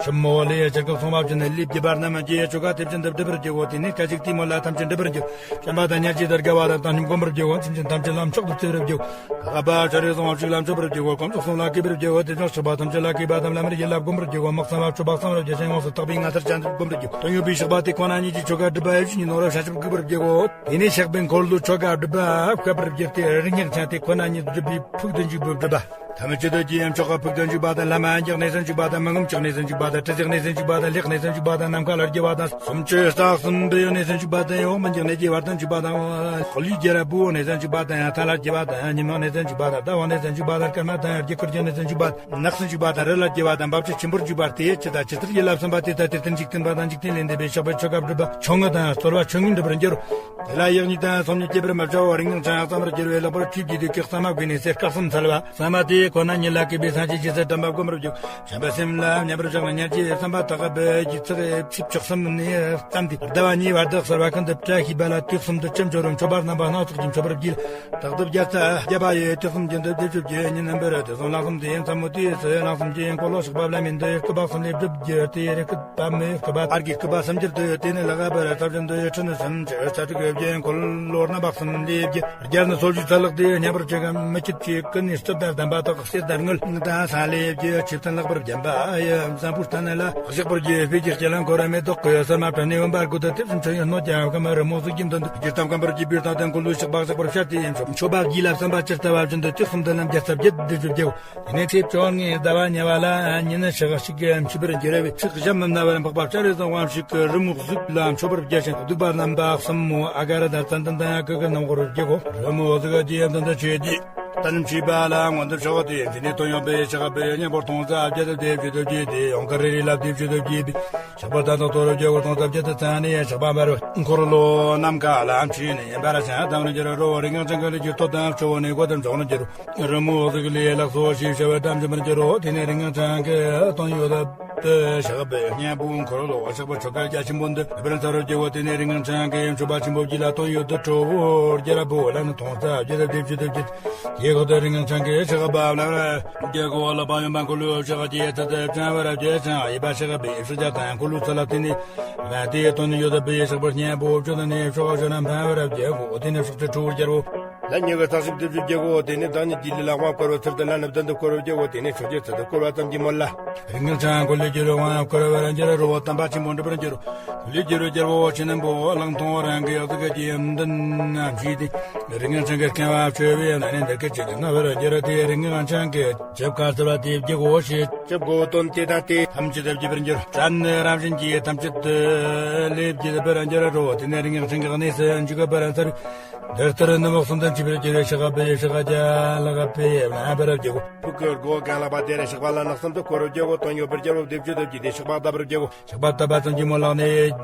ཞིབ་མོ་ལས་ཕྱིར་ཁ་སོང་བ་བྱས་ནས་ལས་བགྱིས་པ་རྣམས་ཀྱིས་ཆོ་ག་དེ་བཞིན་དུ་འགྲུབ་པར་བགྱི་གོ། དེ་ནས་སྐད་ཅིག་དེས་མོལ་ལ་ཐམས་ཅད་འགྲུབ་པར་འགྱུར། བྱམས་པ་དང་སྙིང་རྗེ་དང་དགེ་བ་དང་བཏང་སྙོམས་སྒོམ་པར་བགྱི་གོ། སེམས་ཅན་ཐམས་ཅད་ལ་མཆོག་ཏུ་བརྩེ་བར་བགྱི་གོ། ཀ་ཁ་པ་ཤཱ་རིའི་གསང་བ་ཞིག་ལ་མཆོད་པར་བགྱི་གོ། དཀོན་མཆོག་གསུམ་ལ་གུས་པར་བགྱི་གོ། དེ་བཞིན་གཤེགས་པ་ཐམས་ཅད་ལ་གུས་པ་དམ་ལམ་རིམ་བཞིན་ལ་སྒོམ་པར་བགྱི་གོ། དམག་གསུམ་ལ་མཆོད་པ་གསུམ་རབ་བརྒྱ་ཞིང་ཡོངས་སུ་དག་པའི་ངང་ཚུལ་ཅན་དུ་སྒོམ་པར་བགྱི་གོ། དོན་ཡོད་པའི་གཤེགས་པ་དེ་ཁོ་ན་ཉིད་ཀྱིས་ཆོ་ག་སྒྲུབ་པ་ཡིད་བཞིན་གྱི་ནོར་བུ་ཤ་ཞབས་བཀུག་པར་བགྱི་གོ། དེ་ནས་གཤེགས་པའི་འཁོར་ལོས་ཆོ་ག་སྒྲུབ་པ་བཀབ་པར་བགྱིར་ཏེ། རིགས་ངན་ཅན་དེ་ཁོ་ན་ཉིད་སྒྲུབ་པའི་ཕུགས་དུ་འཇུག་པའི་སྒྲུབ་པ། ཐ་མལ་ཆེད་དུ་བགྱིའམ་མཆོག་གི་ཕུགས་དུ་འཇུག་པ་དང་། ལམ་འཇིག་གནས་སུ་འཇུག་པ་དང་། མི་ངོམས་ཀྱི་གནས་སུ་འཇུག་པ་དང་། དྲི་ཟའི་གནས་སུ་འཇུག་པ་དང་། ལས་གནས་སུ་འཇུག་པ་དང་། ནམ་མཁའ་ལ་བརྒྱུ་བ་དང་། སུམ་ཅུ་རྩ་གསུམ་པའི་གནས་སུ་འཇུག་པ་དང་། འོག་མིན་གྱི་གནས་ཀྱི་བར་དུ་འཇུག་པ་དང་། ལུས་རྒྱལ་པོའི་གནས་སུ་འཇུག་པ་དང་། མཐའ་ལ་བརྒྱུ་བ་དང་། ཉི་མའི་གནས་སུ་འཇུག་པ་དང་། ཟླ་བའི་གནས་སུ་འཇུག་པ་དང་། སྐར་མ་དང་དཀྱིལ་འཁོར་གྱི་གནས་སུ་འཇུག་པ། ནགས་སུ་འཇུག་པ་དང་། རི་ལ་བརྒྱུ་བ་དང་། འབབ་ཆུ་ཆེན་པོར་འཇུག་པ་སྟེ། ཇི་ལྟར་ཇི་ལྟར་ཡིད་ལ་བསམ་པ་དེ་ལྟར་དེར་འཇིག་རྟེན་པ་དང་འཇིག་རྟེན་ལས་འདས་པའི་གཤེགས་པའི་ཆོ་ག་སྒྲུབ་པ་ཆུང་ངུ་དང་། གསོལ་བ་ཆུང་ངུས་འགྲུབ་པར་འགྱུར། དེ་ལ་ཡི་དྭགས་གཉིས་དང་སོམ་ཉི་བསྐྱེད་པར་མི་བྱའོ། རིགས་ངན་ཅན་ཡང་བརྩམ་པར་འགྱུར་བའི་ལེགས་པར་ཆོས་བགྱིས་ཏེ། བགེགས་བསམ་མ་བགོས་ནས་ཟས་སྐལ་གསུམ་འཚལ་བ། བསམ་པ་དེས་ཁོ་ན་ཉིད་ལ་གུས་པས་སངས་རྒྱས་ཀྱི་སྲས་བཀྲམ་པ་བསྒོམ་པར་བགྱིའོ། བྱམས་པའི་སེམས་ལ་མཉམ་པར་བཞག་ནས་སྙིང་རྗེའི་བསམ་པ་དག་པས་ཚེས་བཅུ་གསུམ་ནས་བརྩམས་ཏེ། ཟླ་བ་གཉིས་བར་དུ་གསོལ་བ་ཀུན་ཏུ་བཀྲ་ཤིས་པ་ལ་དུས་གསུམ་དུ་ཅི་འབྱོར་རུང་མཆོད་པ་རྣམ་པ་སྣ་ཚོགས་ཀྱིས་མཆོད་པར་བགྱི། རྟག་ཏུ་བརྒྱ་རྩ་བརྒྱ་པ་ཡི་དུས་གསུམ་རྒྱུན་དུ་བཟླས་བརྗོད་བགྱི། ཉིན་ནམ་པར་དུས་གསུམ་ལྷག་བསམ་དེ་ཡི་མཚན་མོ་དུས་སུ་ལྷག་བསམ་གྱི་འཁོར་ལོ་བཤགས་པ་བླ་མེད་འདི་ཡི་སྐུད་པ་གསུམ་ལས་སྒྲུབ་རྒྱུ་སྟེ། རིགས་སྐུད་པ། བར་གྱི་སྐུད་པ་གསུམ་གྱུར་ཏེ། དེ་ནས་ལྷག་པར་རྩ་བཞིན་དུ་ཡི་ཁྲི་ནི་སུམ་ཅུ་རྩ་དྲུག་གི་བརྒྱན། འཁོར་ལོ་རྣམ་པ་གསུམ་ལས་བརྒྱན། རྒྱ་ནི་སོར་བཞི་ཚ་ལག་སྟེ། མཉམ་པར་གཅིག་གམ་མི་གཅིག་གི་ཀུན་ནས་སྤྲུལ་པ་དམ་པ་དག་གསེར་དང་དངུལ་དང་སྲང་ལས་བརྒྱན། ཆོས་བརྟན་ལྷག་པར་བརྒྱན་པ་ཡི་བཟང་པོའི་སྟན་ལ་བཞག་པར་བགྱི། སྤོས་ཀྱི་སྤྱན་ལ་འཁོར་བའི་མེ་ཏོག་གི་སིལ་མ་བྲིས་ནས། འོད་འབར་དགུ་དང་དེ་བཞིན་ཆུ་ཡི་སྣོད་ཀྱང་ཁམས་རི་མོ་གཟུགས་ཀྱི་མདུན་དུ། སྒྱུ་སྟོབས་སྐམ་པོར་བགྱིས་པའི་སྟེང་དུ། འཁོར་ལོའི་བཤགས་པ་བསགས་པར་བྱ་སྟེ། མཆོད་པ་བགྱིས་ལ་བསམ་པ་ཇི་ལྟ་བ་བཞིན་དུ་དུས་གསུམ་དུ་ལམ་བརྒྱ་རྩ་བརྒྱད་བཟླས་བརྗོད་བགྱིའོ། དེ་ནས་ཚེས་བཅོ་ལྔའི་ཟླ་བ་ཉེ་བ་ལ་ཉིན་ཞག་གཅིག་གི་འཆི་བར་འགྱུར་བའི་ཚེ་གཞལ་མེད་སྣང་བར་འཕགས་པ་སྤྱན་རས་གཟིགས་དབང་ཕྱུག་གི་རི་མོ་གཟུགས་ལ་མཆོད་པར་བགྱི་ཞིང་། བདུག་པ་རྣམ་པ་གསུམ་མོ་ཨ་ག་ར་དང་ཙན་དན་དང་གུ་གུལ་རྣམས་དབུལ་བར་བགྱིའོ། རི་མོ་གཟུགས་ཀྱི་མདུན་དུ་ཆོས་ཀྱི་རྟེན་བྱས་པ་ལ་མངོན་དུ་ཕྱོགས་ཏེ། དེ་ནས་དོན་ཡོད་པའི་གཤེགས་པའི་སྙིང་པོ་སྟོང་རྩ་བརྒྱད་དུ་བཟླས་བརྗོད་དུ་བགྱིས་ཏེ། ཡང་དག་རིག་རིག་ལ་བཟླས་བརྗོད་དུ་བགྱིས་པས། གཤེགས་པ་དང་དུ་གཏོར་བར་བགྱིའོ། སྟོང་རྩ་བརྒྱད་དུ་བརྩམས་ནས་གཤེགས་པ་འབར་བའི་འཁོར་ལོ་ནམ་མཁའ་ལ་མཆིས་ནས་འབར་ཞིང་ལྡང་བར་འགྱུར་རོ། རིགས་ངན་ཅན་གྱི་ལུས་ཀྱི་སྟོབས་དང་ཆུ་བོ་ནས་བསྐོར་ཏེ་འབྱུང་བར་འགྱུར་རོ། རི་མོ་གཟུགས་ལས་ལགས་སོ་ཞེས་བྱ་བའི་སྒྲ་འབྱིན་པར་འགྱུར་རོ། དེ་ནས་རིགས་ངན་ཅན་གྱི་དོན་ཡོད་དུ་གཤེགས་པའི་སྙིང་པོའི་འཁོར་ལོ་གཤེགས་པ་ཆོ་ག་རྒྱ་ཆེན་པོ་འདི་སྒྲུབ་པར་འཚལ་བར་བགྱིའོ། དེ་ནས་རིགས་ངན་ཅན་གྱིས་མཆོད་པ་ཆེན་པོ་བགྱིས་ལ་དོན་ཡོད་དུ་ཁྲོ་བོ་རྒྱལ་པོ་ལ་ནི་སྟོང་རྩ་བརྒྱད་དུ་བཟླས་བརྗོད་དུ་བགྱིས། དེའི་འོག་ཏུ་རིགས་ངན་ཅན་གྱིས་གཤེགས་པ་ལ་བགྱི་གོ། ལག་པ་གཡོན་པ་འཁོར་ལོའི་ཕྱག་རྒྱའི་ཚུལ་དུ་བཅིང་བར་བགྱི་ཞིང་། གཡས་པ་གཤེགས་པའི་ཕྱག་རྒྱ་དང་འཁོར་ལོའི་ཚུལ་ལ་བསྟན་ནས། དེའི་དོན་ཡོད་པའི་གཤེགས་པའི་སྙིང་པོ་བཅུ་དང་ནི་ཕྱོགས་བཅུ་ན་འཕང་བར་བགྱིའོ། དེ་ནས་ཕྱོགས་བཅུའི་ཁྲོ་བོ་རྒྱལ་པོ་ལ་ཉེ་བའི་རྟགས་ཤིག་བཟླས་བརྗོད་བགྱིའོ། དེ་ནས་བདག་ཉིད་ཀྱི་ལུས་ལ་དབང་བསྐུར་བའི་ཚུལ་དུ་ལ་ནི་བདུན་དུ་བསྐོར་བར་བགྱིའོ། དེ་ནས་ཕྱོགས་བཅུའི་ཚུལ་དུ་བསྐོར་བ་ཙམ་གྱིས་མོལ་ལ། རིགས་ངན་ཅན་འཁོར་ལོས་སྒྱུར་བའི་དབང་བསྐུར་བར་འགྱུར་རོ། བསྟན་པ་ཆེན་པོ་འགྲུབ་པར་འགྱུར་རོ། འཁོར་ལོས་སྒྱུར་བའི་རྒྱལ་པོ་ཆོས་རྣོན་པོ་གླང་མཐོང་བར་གྱི་གཟུགས་ཀྱི་མདུན་ན་མཆིས་ཏེ། རིགས་ངན་ཅན་གྱི་བསྐལ་པ་བྱེ་བའི་ནང་ནས་འདི་སྐད་ཅེས་བསྟན་པར་འགྱུར་རོ། དེ་རིགས་ངན་ཅན་གྱི་ཆོ་ག་ཟེར་བ་དེ་བགྱི་དགོས་ཞེས། བགྱི་དགོས་དོན་དེ་དང་དེ་ཐམས་ཅད་དུ་བགྱིད་པར་འགྱུར། སྒྲ་ནི་རང་བཞིན་གྱིས་ཐམས་ཅད་དུ་ལས་བགྱིད་པར་འགྱུར་རོ། དེ་ནས་རིགས་ངན་ཅན་གྱི་གནས་སུ་འཇུག་པར་འཚལ། འདི་ལྟར་ནུབ་མོ་གསུམ་དུ་མཆིས་པར་གྱུར་པའི་གཤེགས་པའི་ཕྱག་རྒྱ་ལག་པས་བསྣམས་པར་བགྱིའོ། ཕུག་གི་སྒོ་གང་ལག་པ་དེར་གཤེགས་པ་ལ་ནི་གསུམ་དུ་བསྐོར་བར་བགྱིའོ། དོན་ཡོད་པའི་རྒྱལ་པོ་བཟླས་བརྗོད་དུ་བགྱིས་ཏེ་གཤེགས་པ་བལྟ་བར་བགྱིའོ། གཤེགས་པ་བལྟ་བ་ཙམ་གྱིས་མོལ་ལ་ནི་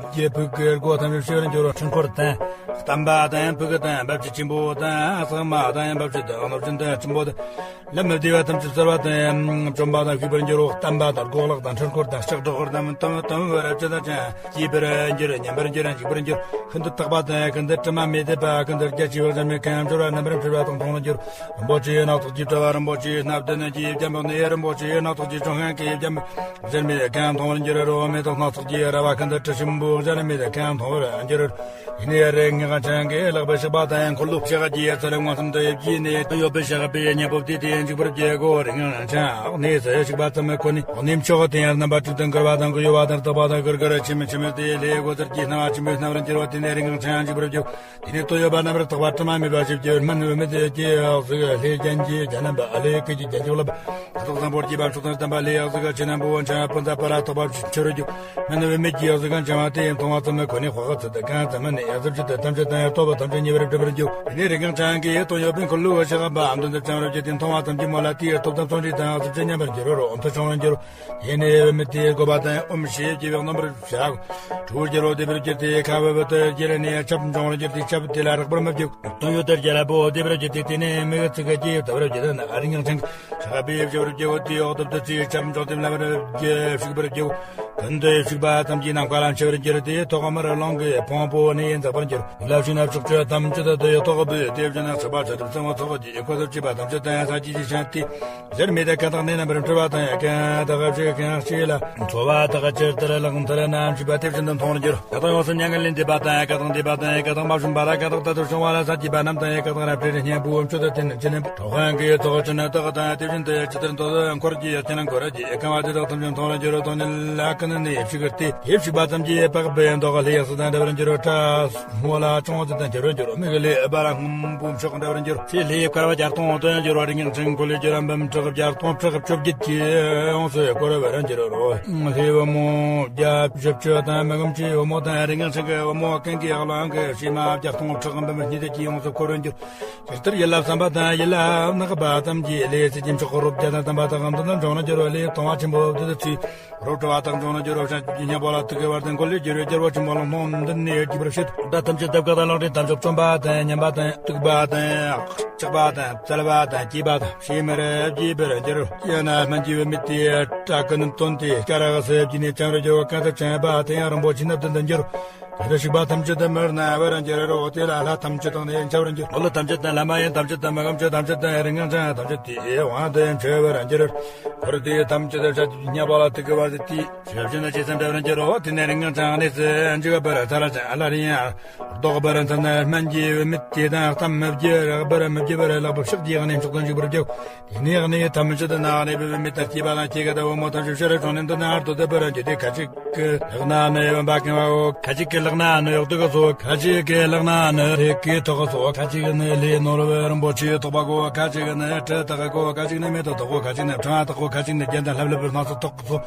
ཕུག་གི་སྒོ་ཐམས་ཅད་ཕྱེ་བར་འགྱུར་རོ། འཕྲུལ་འཁོར་དང་། བསྟན་པ་དང་། ཕུག་དང་། འབབ་ཆུ་ཆེན་པོ་དང་། གཙང་མ་དང་། འབབ་ཆུ་དང་། གནོད་སྦྱིན་དང་། ཆེན་པོ་དང་། ལམ་མི་བདེ་བ་ཐམས་ཅད་སེལ་བ་དང་། བཅོམ་པ་དང་། བཤིག་པར་འགྱུར་རོ། བསྟན་པ་དང་། སྒོ་གླགས་དང་། འཕྲུལ་འཁོར་དང་། ལྕགས་སྒྲོག་དང་། དམ་དམ་བར་ཅི་དང་ཅང་། བརྗེད་པར་འགྱུར། ཉམས་པར་འགྱུར། འཇིག་པར་འགྱུར། ཤིན་ཏུ་དག་པ་དང་། ཤིན་ཏུ་དྲི་མ་མེད་པ། ཤིན་ཏུ་རྒྱ་ཆེ་བར་བྱ་མི་ཁམས་འབྱོར་བ་རྣམ་པར་འཕེལ་བ་དང་མཐོང་བར་འགྱུར། རིན་པོ་ཆེའི་སྣ་ཚོགས་ཀྱིས་བྲི་བ་རིན་པོ་ཆེའི་སྣ་བདུན་གྱིས་བརྒྱན་པ་ནི། རིན་པོ་ཆེའི་སྣ་ཚོགས་ཀྱི་བྱང་ཤིང་གིས་བརྒྱན་པའི་གཞལ་མེད་ཁམས་མཐོང་བར་འགྱུར་རོ། མེ་ཏོག་སྣ་ཚོགས་ཀྱི་ར་བ་ཤིན་ཏུ་དྲི་ཞིམ་པོ་གཞལ་མེད་ཁམས་མཐོང་བར་འགྱུར་རོ། དེ་ནས་རིགས་ངན་ཅན་གྱིས་ལག་པའི་གཤེགས་པ་དང་འཁོར་ལོའི་ཕྱག་རྒྱའི་ཚུལ་མངོན་སུམ་དུ་བགྱིས་ནས། དོན་ཡོད་པའི་གཤེགས་པའི་སྙིང་པོ་བཟླས་ཏེ་འཇུག་པར་བགྱིའོ། རིགས་ངན་ཅན་གནས་སུ་གཤེགས་པ་ཙམ་ཁོ་ནས་འོག་ནས་མཆོག་དེ་ཡང་རྣམ་པ་དྲུག་ཏུ་འགུལ་བ་དང་། གཡོ་བ་དང་། དག་པ་དང་། གུར་གུར་ཆེམ་ཆེམ་དེ་ལས་སྒོ་གསར་གྱི་སྣང་བ་ཆེན་པོས་རྣམ་པར་འགྱུར་བ། དེ་ནས་རིགས་ངན་ཅན་འཇུག་པར་བགྱིའོ། དེ་ནས་དོན་ཡོད་པ་རྣམ་པར་དག་པ་དྲི་མ་མེད་པ་ཞིག་གྱུར། སྨན་བུད་མེད་ཀྱི་ཡང་གཟུགས་ལྷའི་རྒྱན་གྱིས་བརྒྱན་པ། ལྷའི་སྐད་ཀྱི་རྒྱན་གྱིས་བརླབས་པ། ཁ་དོག་བཟང་པོར་བགྱིས་པ། མཆོག་ཏུ་ལྡན་པ། ལྷའི་ཡང་གཟུགས་ཆོས་རྣོན་པོ་འཆང་བ་སྤུན་ཟླ་པ་ལ་དོགས་པ་ཆེར་གྱུར། སྨན་བུད་མེད་ཀྱི་ཡང་གཟུགས་འཆང་བ་དེ་མཐོང་བ་ཙམ་ཁོ་ནས་དཔག་ཚད་གང་ཙམ་ནས་གཟི་བརྗིད་དུ་ཐམས་ཅད་དང་ཡང་སྟོབས་པོ་ཐམས་ཅད་ཉེ་བར་འགྲུབ་པར་འགྱུར། དེ་ནས་རིགས་ངན་ཅན་གྱིས་དོན་ཡོད་པའི་འཁོར་ལོའི་ཕྱག་པ་མདུན་དུ་བརྐྱང་བར་བགྱིས་ཏེ། མཐོང་བ་ཙམ་གྱིས་མོལ་ལ་དེའི་སྟོབས་དང་བརྩོན་འགྲུས་དང་གཟི་བརྗིད་མཉམ་པར་འགྱུར་རོ། འོད་མཐོ་ཕྱུང་བར་འགྱུར་རོ། དེ་ནས་བུད་མེད་དེས་དགོད་པ་དང་ཨོཾ་ཞེས་བགྱི་བའི་རྣམ་པར་བྱ། ཁྲོ་བོ་རྒྱལ་པོ་བཟླས་པར་གྱུར་ཏེ། ཁ་འབབ་པ་དེ་བརྒྱལ་ནས་ཆབ་འབྱུང་བར་གྱུར་ཏེ། ཆབ་དེ་ལ་རེག་པར་མི་བགྱིའོ། དོན་ཡོད་དུ་རྒྱལ་པོ་བཟླས་པར་གྱུར་ཏེ། དེ་ནས་མིག་ཚིག་གིས་བལྟ་བར་བགྱིད་ན། རིགས་ངན་ཅན་གྱིས་གཤེགས་པའི་ཕྱག་པར་བགྱིའོ། དེའི་འོག་ཏུ་བདུད་རྩིའི་ཆབ་འབྱུང་སྟེ་ལམ་རེ་བཞིན་བཤིག་པར་བགྱིའོ། ཀུན་ཏུ་ཞུགས་པ་ཐམས་ཅད་ནམ་མཁའ་ལ་མཆེད་པར་འགྱུར་ཏེ། ཐོག་མར་རླུང་གི་ཕུང་པོ་ནས་འཛག་པར་འགྱུར། ལ་ཕྱི་ན་ཕྱོགས་བཅུ་ཐམས་ཅད་དུ་ཡོད། ཐོག་པའི་དེ་བཞིན་ན་ཚོགས་པ་ཆ་ཐུབ་ཚང་བ་ཚོགས་ཀྱི་འཁོར་དུ་བཅས་པ་ཐམས་ཅད་དང་ས་ཀྱི་ཅི་ཤ་ཏི། ཟེར་མི་དེ་ཀ་དག་ནས་རྣམ་པར་འཕྲུལ་བ་དང་ཡ་ཀ་དག་ཞིག་གང་ཞིག་ལ་འཚོ་བ་དག་ཅིར་དུ་ལག་མཐིལ་རྣམས་ཞིག་པ་དེ་བཞིན་དུ་མཐོང་རུ་འགྱུར། ཡ་དག་ཡོངས་སུ་མྱ་ངན་ལས་འདས་པ་དང་ཡ་ཀ་དག་འདས་པ་དང་ཡ་ཀ་དག་མ་བྱུང་བ་ལ་ཀ་དག་ད་དུ་བྱུང་བ་ལ་ས་ཀྱི་པ་རྣམས་དང་ཡ་ཀ་དག་རབ་ཏུ་སྙན་པོ་མཆོད་དུ་བསྟན་ཅི་ནས་གྲོགས་ཁང་གི་ཚོགས་ཅི་ནས་དག་དང་དེ་བཞིན་དུ་ཡ་ཅི་ལྟར་འདོད་འཁོར་གྱི་ཡ་ཅི་ན་འཁོར་གྱི་ཡ་ཀ་བ་དེ་དག་ཐམས་ཅད་མཐོང་རུ་འགྱུར། དོན་ལ་ཀུན་ནས་ཡེ་ཤེས་ཀྱི་ཡེ་ཤེས་པ་ཙམ་གྱིས་པགས་པའི་མདོག་ལྷའི་གཟི་དང་འདྲ་བར་འགྱུར། སྐྲ་སྔོ་ལ་ཅུང་ཟད་དང་འགྱུར་བར་འགྱུར། མིག་ལས་སྦར་སྔོན་པོ་མཆོག་འདྲ་བར་འགྱུར། ཚེ་ལྷའི་བསྐལ་པ་བརྒྱ་སྟོང་དུ་འགྱུར་བ་རིགས་ངན་ཅན་འཁོར་ལོས་སྒྱུར་བ་འབུམ་ཕྲག་བརྒྱ་སྟོང་ཕྲག་བཅོ་བརྒྱད་ཀྱིས་ཡོངས་སུ་བསྐོར་བར་འགྱུར་རོ། ལྷའི་བུ་མོ་བརྒྱ་བཞི་བཅུ་དང་མི་འགུམ་གྱི་བུ་མོ་དང་རིགས་ངན་ཅན་གྱི་བུ་མོ་ཀུན་གྱི་གླང་གི་བྱེ་མ་བརྒྱ་སྟོང་ཕྲག་འབུམ་སྙེད་ཀྱིས་ཡོངས་སུ་བསྐོར་བར་འགྱུར། ཇི་ལྟར་ཡིད་ལ་བསམ་པ་དང་ཡིད་ལ་བརྣག་པ་ཙམ་གྱིས་ལྷའི་སྲས་ཀྱི་མཆོག་རོ་བརྒྱ་དང་ལྡན་པ་དག་འདི་ན་འབྱུང་རུ་འགྱུར་རོ། ལྷའི་གཏོང་བ་ཆེན་པོ་འདི་དུ་ཚུད། རོ་བྲོ་བ་དག་འབྱུང་རུ་འགྱུར་རོ། བྱང་ཆུབ་ཀྱི་སྙིང་པོ་ལ་ཐུག་གི་བར་དུ་འཁོར་ལོས་སྒྱུར་བའི་རྒྱལ་པོ་ཆེན་པོ་ལ་སྨོན་འདུན་ནས་རྒྱས་པར་བྱེད། སྒྲ་ཐམས་ཅད་ཐབས་མཁས་དང་ལག་ལེན་ཐམས་ཅད་བརྩོན་པ་དང་ཉམས་པ་དང་གཏུགས་པ་དང་བཅག་པ་དང་བཙལ་བ་དང་བསྐྱེད་པ་དང་ཕྱི་མར་རྒྱས་པར་འགྱུར་རོ། ཡང་ན་སྨན་གྱི་བུད་མེད་དེ་སྐྲ་ཀུན་བཏོན་ཏེ་སྐྱ་རགས་སུ་བརྒྱུས་ནས་བརྐྱང་རུ་འགྱུར་རོ། གང་དུ་བརྐྱངས་པ་དེ་ཡང་རིན་པོ་ཆེའི་སྣ་བདུན་དུ་འགྱུར་རོ། གང་དུ་ཞུགས་པ་ཐམས་ཅད་དུ་མི་སྣང་བར་འགྱུར་རོ། དེ་ལ་ལྷ་ཐམས་ཅད་དང་ནི་འཆར་བར་འགྱུར། མོ་ལུ་ཐམས་ཅད་དང་ལྷ་མ་ཡིན་ཐམས་ཅད་དང་མི་འགུམ་ཆོས་ཐམས་ཅད་དང་རིགས་ངན་ཅན་ཐམས་ཅད་དེའི་དབང་དུ་འཆར་བར་འགྱུར་རོ། འཁོར་དེ་ཐམས་ཅད་དུ་བྱང་ཆུབ་སྙིང་པོ་ལ་ཐུག་གི་བར་དུ་དེའི་ཞབས་ཕྱི་ན་ཅི་ཙམ་འབྲེལ་བར་འགྱུར་རོ། དེ་ནས་རིགས་ངན་ཅན་གནས་སུ་འཇུག་པར་ཚར་ཅིང་སླར་ཡང་ལྡོག་པར་འཚལ་ན། སྨན་གྱི་བུད་མེད་དེ་དང་གཏམ་མི་བརྗེད་རགས་པར་མི་བརྗེད་པར་ལག་པ་ཕྱག་གི་གནས་མཆོག་ཏུ་འཇུག་པར་བགྱིའོ། དེ་ནས་གནས་ཐམས་ཅད་དུ་ན་གནས་པའི་བུད་མེད་དང་སྐྱེས་པ་དང་སྐྱེ་རྒ་དང་བུ་མོ་ཐམས་ཅད་ཕྱིར་བྱུང་ནས་འདི་ན་ལྟོ་ལྡིར་བར་འགྱུར་ཏེ། ཁ་ཅིག་གི་ལག་ན་ནི་འོན་པ་གང་བའོ། ཁ་ཅིག་གི་ལག་ན་ནི་འོག་ཏུ་གི་སོ། ཁ་ཅིག་གི་ལག་ན་ནི་ལྷའི་སྐེ་ཐོག་གི་སོ། ཁ་ཅིག་གི་ནི་ལྷའི་ནོར་བུ་རིན་པོ་ཆེ་ཐོགས་པ་གོ། ཁ་ཅིག་གི་ནི་དྲི་དག་གོ། ཁ་ཅིག་ནི་མེ་ཏོག་དག་གོ། ཁ་ཅིག་ནི་ཕྲེང་བ་དག་གོ། ཁ་ཅིག་ནི་རྒྱན་དང་ལྷབ་ལྷུབ་པའི་སྣ་ཚོགས་དག་གོ།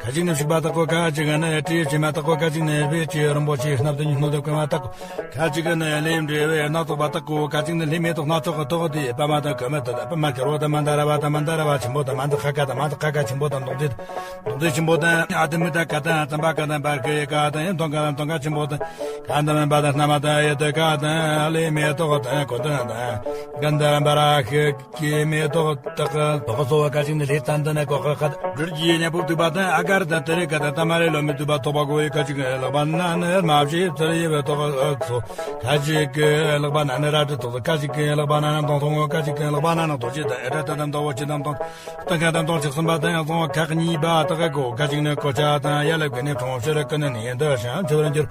ཁ་ཅིག་ནི་བྱུག་པ་དག་གོ། ཁ་ཅིག་གི་ནི་དྲིའི་བྱེ་མ་དག་གོ། ཁ་ཅིག་ནི་སྤོས་ཀྱི་རིན་པོ་ཆེའི་སྣ་བདུན་སྣོད་དུ་བཀང་བ་དག་གོ། ཁ་ཅིག་གི་ནི་ལྷའི་འབྲས་བུའི་སྣ་ཚོགས་པ་དག་གོ། ཁ་ཅིག་ནི་ལྷའི་མེ་ཏོག་སྣ་ཚོགས་ཀྱི་ཐོག་ཏུ་པདྨ་དང་ཀུ་མུ་ད་དང་པདྨ་གར་པུ་ཏ་མན་དཱ་ར་བ་དང་མན་དཱ་ར་བ་ཆེན་པོ་དང་མན་དཱ་ཁ་ཀ་དང་མན་དཱ་ཁ་ཀ་ཆེན་པོ་དང་མདོག་མཛེས་དང་མདོག་མཛེས་ཆེན་པོ་དང་ཨ་དྷི་མི་ཏ་ཀ་དང་ཙམ་པ་ཀ་དང་བར་ཀ་ཡི་ཀ་དང་ཡང་དོན་ཀ་དང་དོན་ཀ་ཆེན་པོ་དང་ག་དྷ་མ་བ་དང་སྣ་མ་དང་ཡ་དྷི་ཀ་དང་ལྷའི་མེ་ཏོག་དང་ཀུན་ད་དང་གན་དྷ་བ་ར་ཤི་ཀྱི་མེ་ཏོག་དག་གི་ཐོག་གི་སོ། ཁ་ཅིག་ནི་ལྷའི་ཙན་དན་ནི་གོ་ཁ་ཁ་སྦྲུལ་གྱི་སྙིང་པོ་བཏུགས་པ་དང་ཨ་གར་དང་ཏུ་རེ་ཀ་དང་ཏ་མ་རེ་ལོ་མི་བཏུབ་པ་ཐོགས་པ་གོ་ཡི། ཁ་ཅིག་གི་ལག་པ་ན་ནི་རྨ་བྱའི་ཚུལ་ཡིན་པའི་ཐོག་གི་སོ། ཁ་ཅིག་གི་ལག་པ་ན་ནི་རལ་གྲི་ཐོགས་སོ། ཁ་ཅིག་གི་ལག་པ་ན་ནི་མདུང་ཐོགས་ངོ་། ཁ་ཅིག་གི་ལག་པ་ན་ནི་རྡོ་རྗེ་དང་ཨེ་ཏྲ་ཏ་དམ་དང་འོ་ཅི་དམ་དང་སྟ་ག་དམ་དང་ཆགས་སུམ་པ་དང་ཡང་སོང་ཁག་གཉིས་པ་དག་གོ། ཁ་ཅིག་ནི་གོ་ཆ་དང་ཡ་ལ་གི་ནི་གྲོང་ཤེར་ཀུན་ནི་ཡིན་དུ་ཞིང་འཆི་བར་འགྱུར།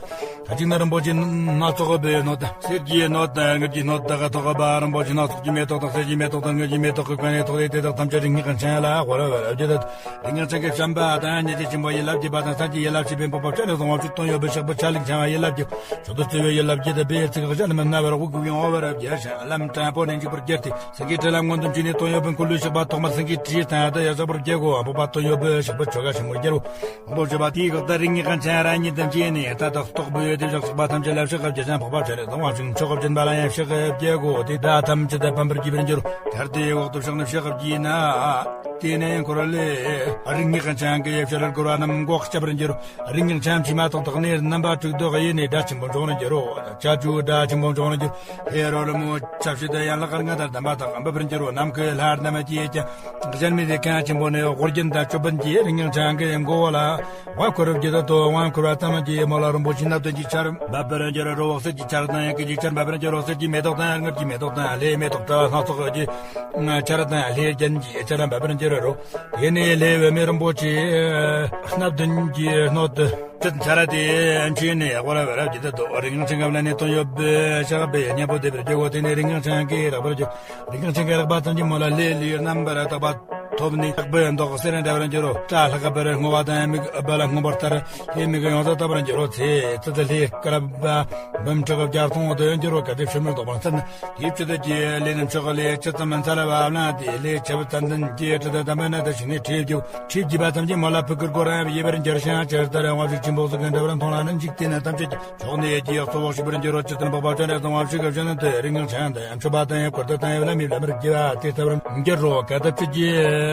ཁ་ཅིག་ནི་རིན་པོ་ཆེའི་སྣ་ཚོགས་པའི་སྣོད་དང་གསེར་གྱི་སྣོད་དང་དངུལ་གྱི་སྣོད་དག་ཐོགས་པ་རིན་པོ་ཆེའི་སྣ་ཚོགས་ཀྱི་མེ་ཏོག་དང་གསེར་གྱི་མེ་ཏོག་དང་དངུལ་གྱི་མེ་ཏོག་གི་ཀུན་ནས་ཐོགས་ཏེ་དེ་དག་ཐམས་ཅད་རིགས་ངན་ཅན་ལ་དབུལ་བར་བགྱིད་དོ། རིགས་ངན་ཅན་གྱི་བྱམས་པ་དང་ཉེས་ཅན་ཆེན་པོ་ཡིད་ལ་བགྱིད་པ་དང་སངས་རྒྱས་ཡིད་ལ་བྱེད་པའི་འཕགས་པ་སྤྱན་རས་གཟིགས་དབང་ཕྱུག་དོན་ཡོད་པའི་ཕྱག་པོ་ཆ་ལུགས་འཆང་བ་ཡིད་ལ་བགྱིད། མཆོག་ཏུ་བརྩེ་བའི་ཡིད་ལ་བགྱིད་དེ་བེའུ་ཚིག་ཁ་ཞལ་ནི་མི་སྣང་བར་དབུགས་དབྱུང་བར་བགྱིད་ཞིང་ལམ་དྲང་པོ་ནས་འཇུག་པར་བགྱིད་དེ། སེང་གེའི་ཁྲི་ལ་མངོན་དུ་མཆིས་ནས་དོན་ཡོད་པའི་འཁོར་ལོའི་ཞགས་པ་ཐོག་མར་སེང་གེའི་ཁྲིའི་སྟེང་དུ་ཡར་བཞག་པར་བགྱིའོ། འཕགས་པ་དོན་ཡོད་པའི་ཞགས་པ་ཆོ་ག་ཆེན་མོར་བགྱིའོ། དང་པོ་བརྗོད་པ་དེའི་སྐབས་དུ་རིགས་ངན་ཅན་རང་ཉིད་དང་བཅས་ནས་ད་ལྟ་རྟོགས་པའི་དེ་བཞག་ཞགས་པ་ཐམས་ཅད་ལ་ཕྱག་བགྱིད་ཅིང་འཕགས་པ་སྤྱན་རས་གཟིགས་དབང་ཕྱུག་མཆོག་སྦྱིན་པ་ལ་ཡང་ཕྱག་བགྱིའོ། དེ་དག་ཐམས་ཅད་དུ་ཕམ་པར་བགྱིད་པར་འགྱུར། མཐར་དེའི་འོག་ཏུ་ཕྱག་ནི་ཕྱག་བགྱིས་ན། དེ་ནས་འཁོར་ལོའི་རིགས་ངན་ཅན་གྱི་ཕྱིར་བསྐོར་བ་རྣམས་འགོག་བྱ་བར་འགྱུར། རིགས་ངན་ཅན་ཕྱི་མ་ཐོག་ཐག་ནས་རྣམ་པ་དྲུག་ཏུ་དབྱེ་ནས་དགྲ་ཆེན་པོ་འབྱུང་རུ་འགྱུར་རོ། བྱ་རྒྱུ་དགྲ་ཆེན་པོ་འབྱུང་རུ་འགྱུར། ཧེ་རོ་ལ་མོ་ཆ་བྱད་དུ་ཡན་ལག་ལྔ་དང་ལྡན་པ་དག་འབབ་པར་འགྱུར་རོ། ནམ་མཁའི་ལྷ་རྣམས་ཀྱིས་ཀྱང་། གཞལ་མེད་ཀྱི་ཁང་ཆེན་པོ་ནས་ཨོ་རྒྱན་དང་ཅོད་པན་གྱིས་རིགས་ངན་ཅན་གྱི་མགོ་བོ་ལ་དབང་བསྐུར་བར་བགྱིད་དོ། དབང་བསྐུར་བ་ཙམ་གྱིས་མོ་ལ་རིན་པོ་ཆེའི་སྣ་བདུན་གྱི་ཆར་འབབ་པར་འགྱུར་རོ། འོད་ཟེར་གྱི་ཆར་དང་ཡང་སྐད་ཅིག་ཆར་འབབ་པར་འགྱུར་རོ། གསེར་གྱི་མེ་ཏོག་དང་དངུལ་གྱི་མེ་ཏོག་དང་ལྷའི་མེ་ཏོག་བཀྲ་བ་སྣ་ཚོགས་ཀྱི་ཆར་དང་ལྷའི་རྒྱན་གྱི་ཆར་འབབ་པར་འགྱུར་རོ། དེ་ནས་ལྷའི་བུད་མེད་རིན་པོ་ཆེ་སྣ་བདུན་གྱི་སྣོད་དུ། ཆར་དེ་མཆེད་ནས་ཡག་པར་བར་བགྱིད་དོ། རིགས་ངན་ཅན་གྱི་ལག་ནས་དོན་ཡོད་པའི་ཕྱག་པའི་སྙིང་པོ་བཟླས་པར་བགྱིའོ། དེ་ནས་རིགས་ངན་ཅན་གྱིས་རེག་པར་འགྱུར། རིགས་ངན་ཅན་གྱིས་རེག་པ་ཙམ་གྱིས་མོ་ལ་ལས་ལུས་རྣམ་པར་དག་པ་ཐོབ་ནས་ལྷག་པའི་མདོག་གསེར་འདྲ་བར་འགྱུར་རོ། སྐྲ་ལྷག་པར་སྔོ་བ་དང་མིག་ཨུཏྤལ་སྔོན་པོ་ལྟར་ལྷའི་མིག་ཡོངས་སུ་དག་པར་འགྱུར་རོ། ཚེ་ཚེ་དུ་ལྷའི་བསྐལ་པ་འབུམ་ཕྲག་བརྒྱ་སྟོང་དུ་འགྱུར་རོ། གལ་ཏེ་ཕྱི་མར་ལྡོག་པར་འཚལ་ན། དེའི་ཕྱིར་དུ་ཀྱེ་ལྷའི་ནུབ་ཕྱོགས་ལས་ཇི་ཙམ་འཚལ་བ་བླངས་ཏེ་ལྷའི་ཆབ་ཙན་དན་གྱི་དྲི་དང་ལྡན་པའི་སྣོད་དུ་ཞུགས་ནས་ཁྲུས་བགྱིའོ། ཁྲུས་བགྱིས་པ་ཙམ་གྱིས་མོ་ལ་ཕུག་གི་སྒོ་རང་ཡང་ཡལ་བར་འགྱུར་ཞིང་། ཇི་ལྟར་དབང་ཕྱུག་ཆེན་པོ་གཟུགས་ཀྱི་འདྲ་བར་མཐོང་ན་ནི་འཇིག་རྟེན་ཐམས་ཅད་ཀྱི་མཆོག་ནི་ཡིད་ཀྱིས་གཙོ་བོར་ཤེས་པར་འགྱུར་རོ། ཇི་ལྟར་འཕགས་པ་སྤྱན་རས་གཟིགས་དབང་ཕྱུག་གི་བཞིན་དུ་རིགས་ངན་ཅན་དང་ཡང་མཆོད་པ་དང་ཡང་བཀུར་སྟི་དང་ཡང་བླ་མའི་བླ་མར་བགྱི་བ་དེ་ལྟ་བུར་འགྱུར་རོ། གལ་ཏེ་ཁྱོད་ཀྱིས།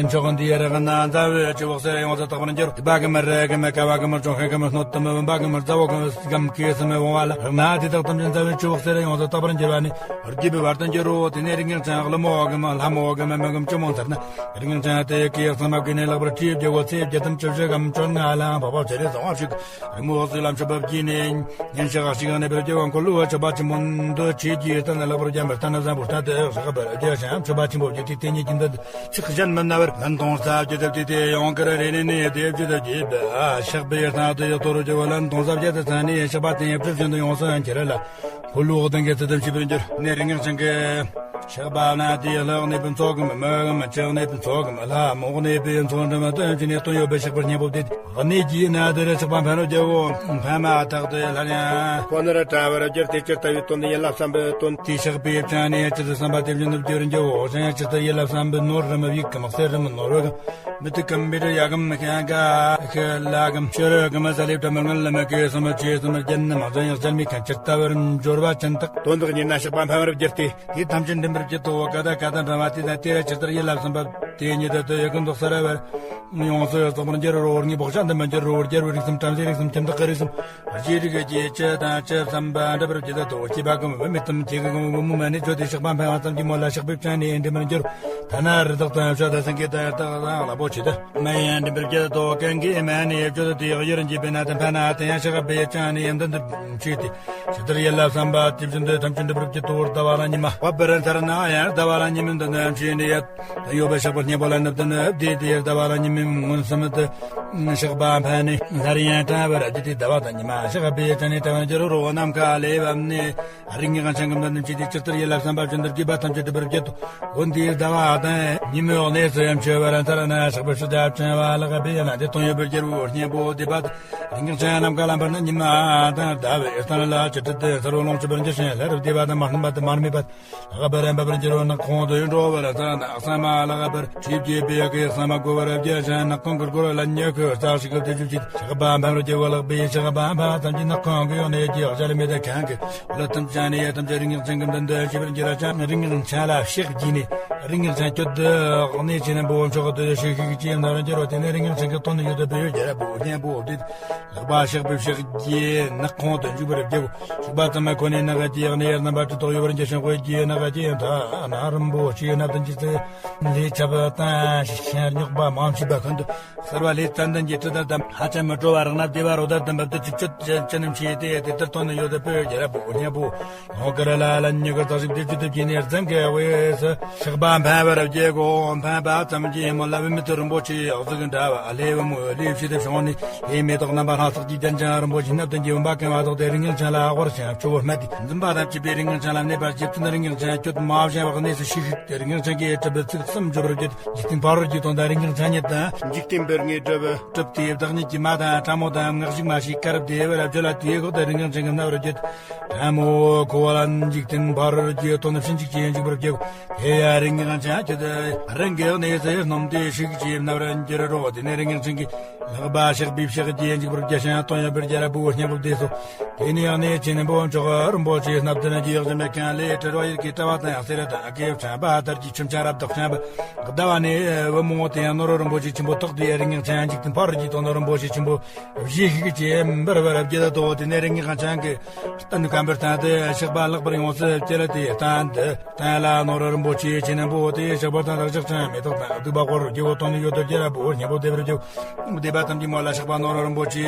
མཆོག་འདི་རག་ན་མཛའ་བོའི་ཆུ་བོ་གསེར་ཡོངས་སུ་དག་པར་འགྱུར། སྡིག་པ་གི་མི་རེ་གི་མི་དཀའ་བ་གི་མི་ཅུང་ཤེས་གི་མི་སྣོད་དུ་མི་བུམ་པ་གི་མི་རྩ་བོ་གི་མི་སྐམ་གི་སུ་མི་འོང་བ་ལ་རག་ན་དེ་དག་ཐམས་ཅད་མཛའ་བོའི་ཆུ་བོ་གསེར་ཡོངས་སུ་དག་པར་འགྱུར་བ་ནི་རྒྱུད་པའི་བར་དུ་འགྱུར་རོ། དེ་ནས་རིགས་ངན་ཅན་ཀླུ་མོ་གི་མི་ལྷ་མོ་གི་མི་མི་གི་མི་ཅི་མོ་མཚར་ན། རིགས་ངན་ཅན་དེ་ཡི་གེ་གསང་མ་གི་ནས་ལེགས་པར་བྲིས་བརྒྱབ་གོ་ཚེ་བརྒྱད་དམ་བཅུ་བཞི་གམ་བཅོ་ལྔ་ལའང་བབ་བབ་བྱེད་རེ་བཟང་བ་ཞིག་གི་རི་མོ་གཟིགས་ལ་མཆོད་པ་བགྱིས་ནས། ཉིན་ཞག་ཞིག་གནས་པར་བགྱི་བ་འཁོར་ལོ་བ་མཆོད་པ་ཆེན་པོ་འདི་ཆོས་ཀྱི་གཏན་ལ་ལེགས་པར་བརྒྱབ་པར་ལྟ་ན་བཟང་པོ་ལྟ་སྟེ་བསགས་པར་བགྱི་ཞིང་མཆོད་པ་ཆེན་པོ་བགྱིས་ཏེ་དེ་ཉིད་ཀྱི་མདུན་དུ་ཚིག་གཞན་མི་སྨྲ་བར་ལན་གཏོང་ས་བརྒྱད་དུ་བགྱིས་ཏེ་ཡང་དཀར་རེ་ནས་ནས་དེ་བརྒྱད་དུ་བགྱིས་པ་ཕྱག་པའི་སྟེང་དུ་ཡོད་དོ་རུ་བགྱི་བ་ལན་གཏོང་ས་བརྒྱད་དུ་ཚང་ནས་ཕྱག་པ་དེ་ཡང་བྲིས་བཞིན་དུ་ཡོངས་སུ་འཁྱེར་ལ། འཁོར་ལོ་གདན་གྱི་ཚུལ་དུ་མཆིས་པར་འགྱུར། ནས་རིགས་ངན་ཅན་གྱི། ཕྱག་པ་ན་དེའི་ལྷག་གནས་པའི་ཚོགས་ཀྱི་མི་མི་གི་མི་ཅི་གནས་པའི་ཚོགས་ཀྱི་མི་ལྷ་མོ་གནས་པའི་ཚོགས་འདྲ་མི་དོན་གྱི་ནས་དོན་ཡོད་པའི་ཕྱག་པར་སྙན་པོ་བདེ། གནས་ཀྱི་ན་དེར་ཕྱག་པ་འཕེན་རོ་རྒྱལ་བོ་འཕེན་མ་ཐག་ཏུ་ལྷར་ཡང་། ཁོ་ནར་བཀྲ་བར་གྱུར་ཏེ་ཇི་ལྟ་བུའི་དོན་ཡིད་ལ་བསམ་པའི་དོན། དེའི་ཕྱག་པའི་བྱང་ནས་ཇི་ལྟར་བསམ་པ་དེ་བཞིན་དུ་འགྱུར་འགྱུར་བོ། གཞན་ཡང་ཇི་ལྟར་ཡིད་ལ་བསམ་པའི་ནོར་རིམ་པ་ཡིག་གམ་གསེར་རིམ་ནོར་བུ་གམ། མི་ཐུག་གམ་མི་རུ་ཡ་གམ་ཤ་ག་ཤ་ལ་གམ་ཤ་རུ་གམ་ས་ལེབ་ཏྲ་མི་ངན་ལ་མི་གེ་སམ་ཆེ་སམ་རྒྱན་ནི་མ་ཟ་ཡག་ཅན་མི་ཁན་ཇི་ལྟ་བུར་འབྱོར་བ་ཅན་དག་དོན་དག་ཉིད་ན་ཕྱག་པ་འཕེན་པར་བགྱིར་ཏེ། དེ་ཐམས་ཅད་འགྲིམ་པར་བགྱིད་དོ། ཀ་ད་ཀ་ད་འཕེན་པ་དེ་དང་དེ་ར་ཇི་ལྟར་ཡིད་ལ་བསམ་པ་དེ་ཉིད་དུ་དུ་ཡི་ཀུན་རྫོགས་སར་བར་ཡོངས་སུ་རྫོགས་པར་འགྱུར་རོ། དངོས་པོ་གཞན་དུ་མི་འགྱུར་རོ། རྒྱལ་བའི་རིགས་སམ་བྲམ་ཟེའི་རིགས་སམ་ཁྱིམ་བདག་གི་རིགས་སམ། རྗེས་རིགས་ཀྱི་ཅི་དང་ཅི་བསམ་པ་འགྲུབ་པར་བགྱིད་དོ། སྐྱེས་པ་གི་མི་མེད་དམ་ཁྱེད་ཀྱི་གི་མི་མུ་མ་ནི་བརྗོད་དེ་ཕྱག་པ་འཕེན་པ་ཙམ་གྱིས་མོ་ལ་ཕྱག་པའི་བྱང་ནས་འགྲིམ་པར་འགྱུར། ཐ་ན་རི་དྭགས་དང་ཤ་དང་སེང་གེ་དང་རི་དྭགས་དང་རླབས་པོ་ཆེ་དང་མ་ཡིན་འགྲིམ་པར་བགྱིད་དོ། གན་གྱི་མ་ནི་བརྗོད་དེ་གཡུར་འགྱེད་པའི་ན་དང་འཕེན་ན་དེ་ཡང་ཕྱག་པའི་བྱང་ནས་མདུན་དུ་མཆིས་ཏེ། ཇི་ལྟར་ཡིད་ལ་བསམ་པ་དེ་བཞིན་དུ་ཐམས་ཅད་འགྲུབ་པར་བགྱིད་དོ། ཟླ་བ་ལ་ཉི་མ་བབ་པར་མཚར་ན་ཡང་ཟླ་བ་ལ་ཉི་མའི་མདུན་དུ་མཆིས་ནས། ཡོད་པའི་ཕྱག་པ་སྙན་པོ་ལ་ནུབ་ཏུ་ནུབ་སྟེ་དེ་ཟླ་བ་ལ་ཉི་མའི་མངོན་སུམ་དུ་ཕྱག་པ་འཕེན་ནས་སླར་ཡང་བཀྲ་བར་བགྱིས་ཏེ་ཟླ་བ་དང་ཉི་མ་ཕྱག་པའི་བྱང་ནས་བཀྲ་བར་འགྱུར་རོ། ནམ་མཁའ་ལས་བབས་ནས་རིགས་ངན་ཅན་གྱི་མདུན་དུ་མཆིས་ཏེ་ཇི་ལྟར་ཡིད་ལ་བསམ་པ་བཞིན་དུ་བགྱིས་པ་ཐམས་ཅད་འགྲུབ་པར་བགྱིད་དོ། འོན་ཏེ་ཟླ་བ་དང་ཉི་མའི་གནས་སུ་ཡང་མཆོད་པར་མཚར་ན་ཕྱག་པའི་ཕྱག་རྒྱ་བྱིན་པ་ལག་པའི་ཡན་ལག་དེ་དོན་ཡོད་པར་གྱུར་པའི་སྙིང་པོ་བཟླས་པ། རིགས་ངན་ཅན་ནམ་མཁའ་ལ་འཕུར་ན་ཉི་མ་དང་ཟླ་བའི་སྟེང་ལ་ཅི་སྲིད་དུ་མཚར་བའི་ཀློང་ཆུབ་པར་འགྱུར་ཞིང་སླར་བཟླས་པ་དང་མ་བསྣུན་པ་དང་མར་མེ་པ། ལྷག་པར་འབབ་པར་འགྱུར་བ་ནག་ཁོང་དུ་འགྲོ་བར་ས་ནག་ས་མ་ལྷག་པར་ཁྲིད་ཀྱི་པའི་གེགས་སམ་མ་གོ་བར་བརྒྱ་ཞིང་ནག་ཁོང་གི་སྒོ་ལ་ཉི་ཁུ་རྩ་ཞིག་གི་དུས་ཅིག་ཆགས་པ་འབབ་རུ་རྒྱུ་བ་ལག་པའི་ཆགས་པ་འབབ་ཙམ་གྱི་ནག་ཁོང་གི་ཡོན་ནས་ཀྱི་ཞལ་མེད་ཁང་གི་བླ་ཐམས་ཅད་ནས་ཐམས་ཅད་རིགས་ངན་ཅན་གྱི་མདུན་དུ་ཞི་བར་འགྱུར་ཅང་རིགས་ངན་ཅན་ལ་ཕྱག་བགྱིས་ནས་རིགས་ངན་ཅན་ཁྱོད་དུ་གནས་ཆེ་ན་བུ་མཆོག་ཏུ་ཞིག་ཤིག་ཅེས་ནར་འགྱུར་བ་དེ་ནས་རིགས་ངན་ཅན་གྱི་དོན་ཡོད་དུ་བོད་ཡོད་རྒྱལ་པོ་སྙན་པོ་བདེ། ལག་པ་ཕྱག་པའི་ཕྱག་རྒྱའི་ནག་ཁོང་དུ་འཇུག་པར་བགྱིའོ། ཞུགས་པ་ཙམ་མ་ཁོ་ནས་ནག་གི་ཡག་ནས་རྣམ་པ་དྲི་དོགས་ཡོད་པར་འགྱུར་ཞིང་དཔེ་རྒྱའི་ནག་གི་མཐའ་ན་རིན་པོ་ཆེའི་སྣབས་ལྡན་གྱི་ཚེ་ལས་ཆབ་དང་ཤ་རྙོག་པ་མང་ཆེ་བ་ཁོན་དུ་གསར་བ་ལས་ཙན་དན་གྱི་དྲི་དང་ལྡན་ཧ་ཅང་མི་བྲོ་བ་རང་ན་བདེ་བ་རོ་དང་ལྡན་པ་དུ་ཅིག་ཅོད་ཅན་ཅན་རྣམས་ཆེ་སྟེ་དེ་ལྟར་དོན་ནི་ཡོད་དུ་སྤོས་རྒྱལ་པོ་སྙན་པོ། ཡང་དཀར་ལ་ལ་ཉི་གར་ཙག་ཞིག་དེ་ཅི་ཐུབ་ཀྱིས་ནས་རྫུན་གྱི་དབུས་སུ་ཆགས་པ་འཕེན་པར་བགྱི་གོ། འཕེན་པ་ཙམ་གྱིས་མོ་ལ་བུད་མེད་དུ་རིན་པོ་ཆེའི་གཟུགས་འདྲ་བ་ལྷའི་བུ་མོ་ལྷའི་ཕྱི་དེ་བྱུང་ནས་ལྷའི་མེ་ཏོག་རྣམ་པ་སྣ་ཚོགས་ཀྱི་རྒྱན་ཅན་རིན་པོ་ཆེ་སྣབས་ལྡན་གྱི་བུམ་པ་གང་བ་ཐོགས་ཏེ་རིགས་ངན་ཅན་ལ་ཨ་ཝར་ཞིང་ཆུ་བོ་སྨད་དེ་འཛུམ་པ་དང་བཅས་པའི་རིགས་ངན་ཅན་ལ་གནས་པར་བགྱིད་དུ་ན་རིགས་ངན་ཅན་ཁྱོད་མ་བཞེངས་པར་གནས་སུ་ཤི་ཤིག་སྟེ་རིགས་ངན་ཅན་གྱིས་གྲུབ་པའི་ཚིག་གསུམ་བརྗོད་པར་བགྱིད། འཇིག་རྟེན་ཕ་རོལ་གྱི་དོན་དང་རིགས་ངན་ཅན་ཉིད་དང་། འཇིག་རྟེན་པའི་དངོས་གྲུབ་གྲུབ་སྟེ་བདག་ཉིད་ཀྱི་མ་དང་ཕྲ་མོ་དང་མངག་གཞུག་མ་ཞིག་ཀར་བདེ་བར་བརྗོད་ལ་དེའི་འོག་ཏུ་རིགས་ངན་ཅན་གྱི་རྣ་བར་བརྒྱུད། ཕྲ་མོ་ཁོ་བ་ལ་འཇིག་རྟེན་ཕ་རོལ་གྱི་དོན་ཕྱིན་ཅིག་ཅེས་འཇིགས་པར་བགྱིའོ། དེ་ཡང་རིགས་ངན་ཅན་ཁྱོད་རང་གི་གནས་སུ་སྣོམ་སྟེ་ཤིག་ཅེས་རྣ་བར་འགྱུར་རོ། དེ་ནས་རིགས་ངན་ཅན་གྱིས་ལག་པ་ཕྱག་པའི་ཕྱག་རྒྱས་འཇིགས་པར་བགྱི་ཞིང་དོན་ཡོད་པར་རྒྱལ་པོའི་སྙན་པོ་བཟླས་སོ། དེ་ནས་གནས་ཆེན་པོ་མཆོག་རིན་པོ་ཆེ་སྣབས་ལྡན་གྱི་གཞི་མེད་མཁན་ལས་དྲིལ་བ་ཡིད་ཀྱི་དྲ་བ་དང་ཡང་སེར་དང་ཨ་ཀེ་ཕྲེང་བ་ལྟར་གྱི་ཆུམ་ཆ་རབ་དག་ཅན་པ། ཟླ་བ་ནས་བུ་མོ་དེ་ཡང་ནོར་རིན་པོ་ཆེ་ཆེན་པོ་ཐོགས་ཏེ་རིགས་ངན་ཅན་འཇིག་རྟེན་ཕ་རོལ་གྱི་དོན་ནོར་རིན་པོ་ཆེ་ཆེན་པོ་བཞེས་ཤིག་ཅེས་འབུལ་བར་བགྱིད་དོ། དེ་ནས་རིགས་ངན་ཅན་གྱི་སྟན་གམ་པར་བསྟན་ཏེ་ཕྱག་པ་ལག་པར་ཡོངས་སུ་བསྐྱལ་ཏེ་བསྟན་ཏེ། སྟན་ལ་ནོར་རིན་པོ་ཆེ་ཆེ་ན་པོ་དེ་ཕྱག་པར་བསྟན་དག་ཕྱག་ཅན་མེ་ཏོག་དང་བདུག་པ་དཀར་རྒྱལ་པོ་དོན་ནི་ཡོད་དོ་རྒྱལ་པོ་སྙན་པོ་བཟླས་པར་བགྱིའོ། བཟླས་པ་ཙམ་གྱིས་མོ་ལ་ཕྱག་པ་ནོར་རིན་པོ་ཆེ་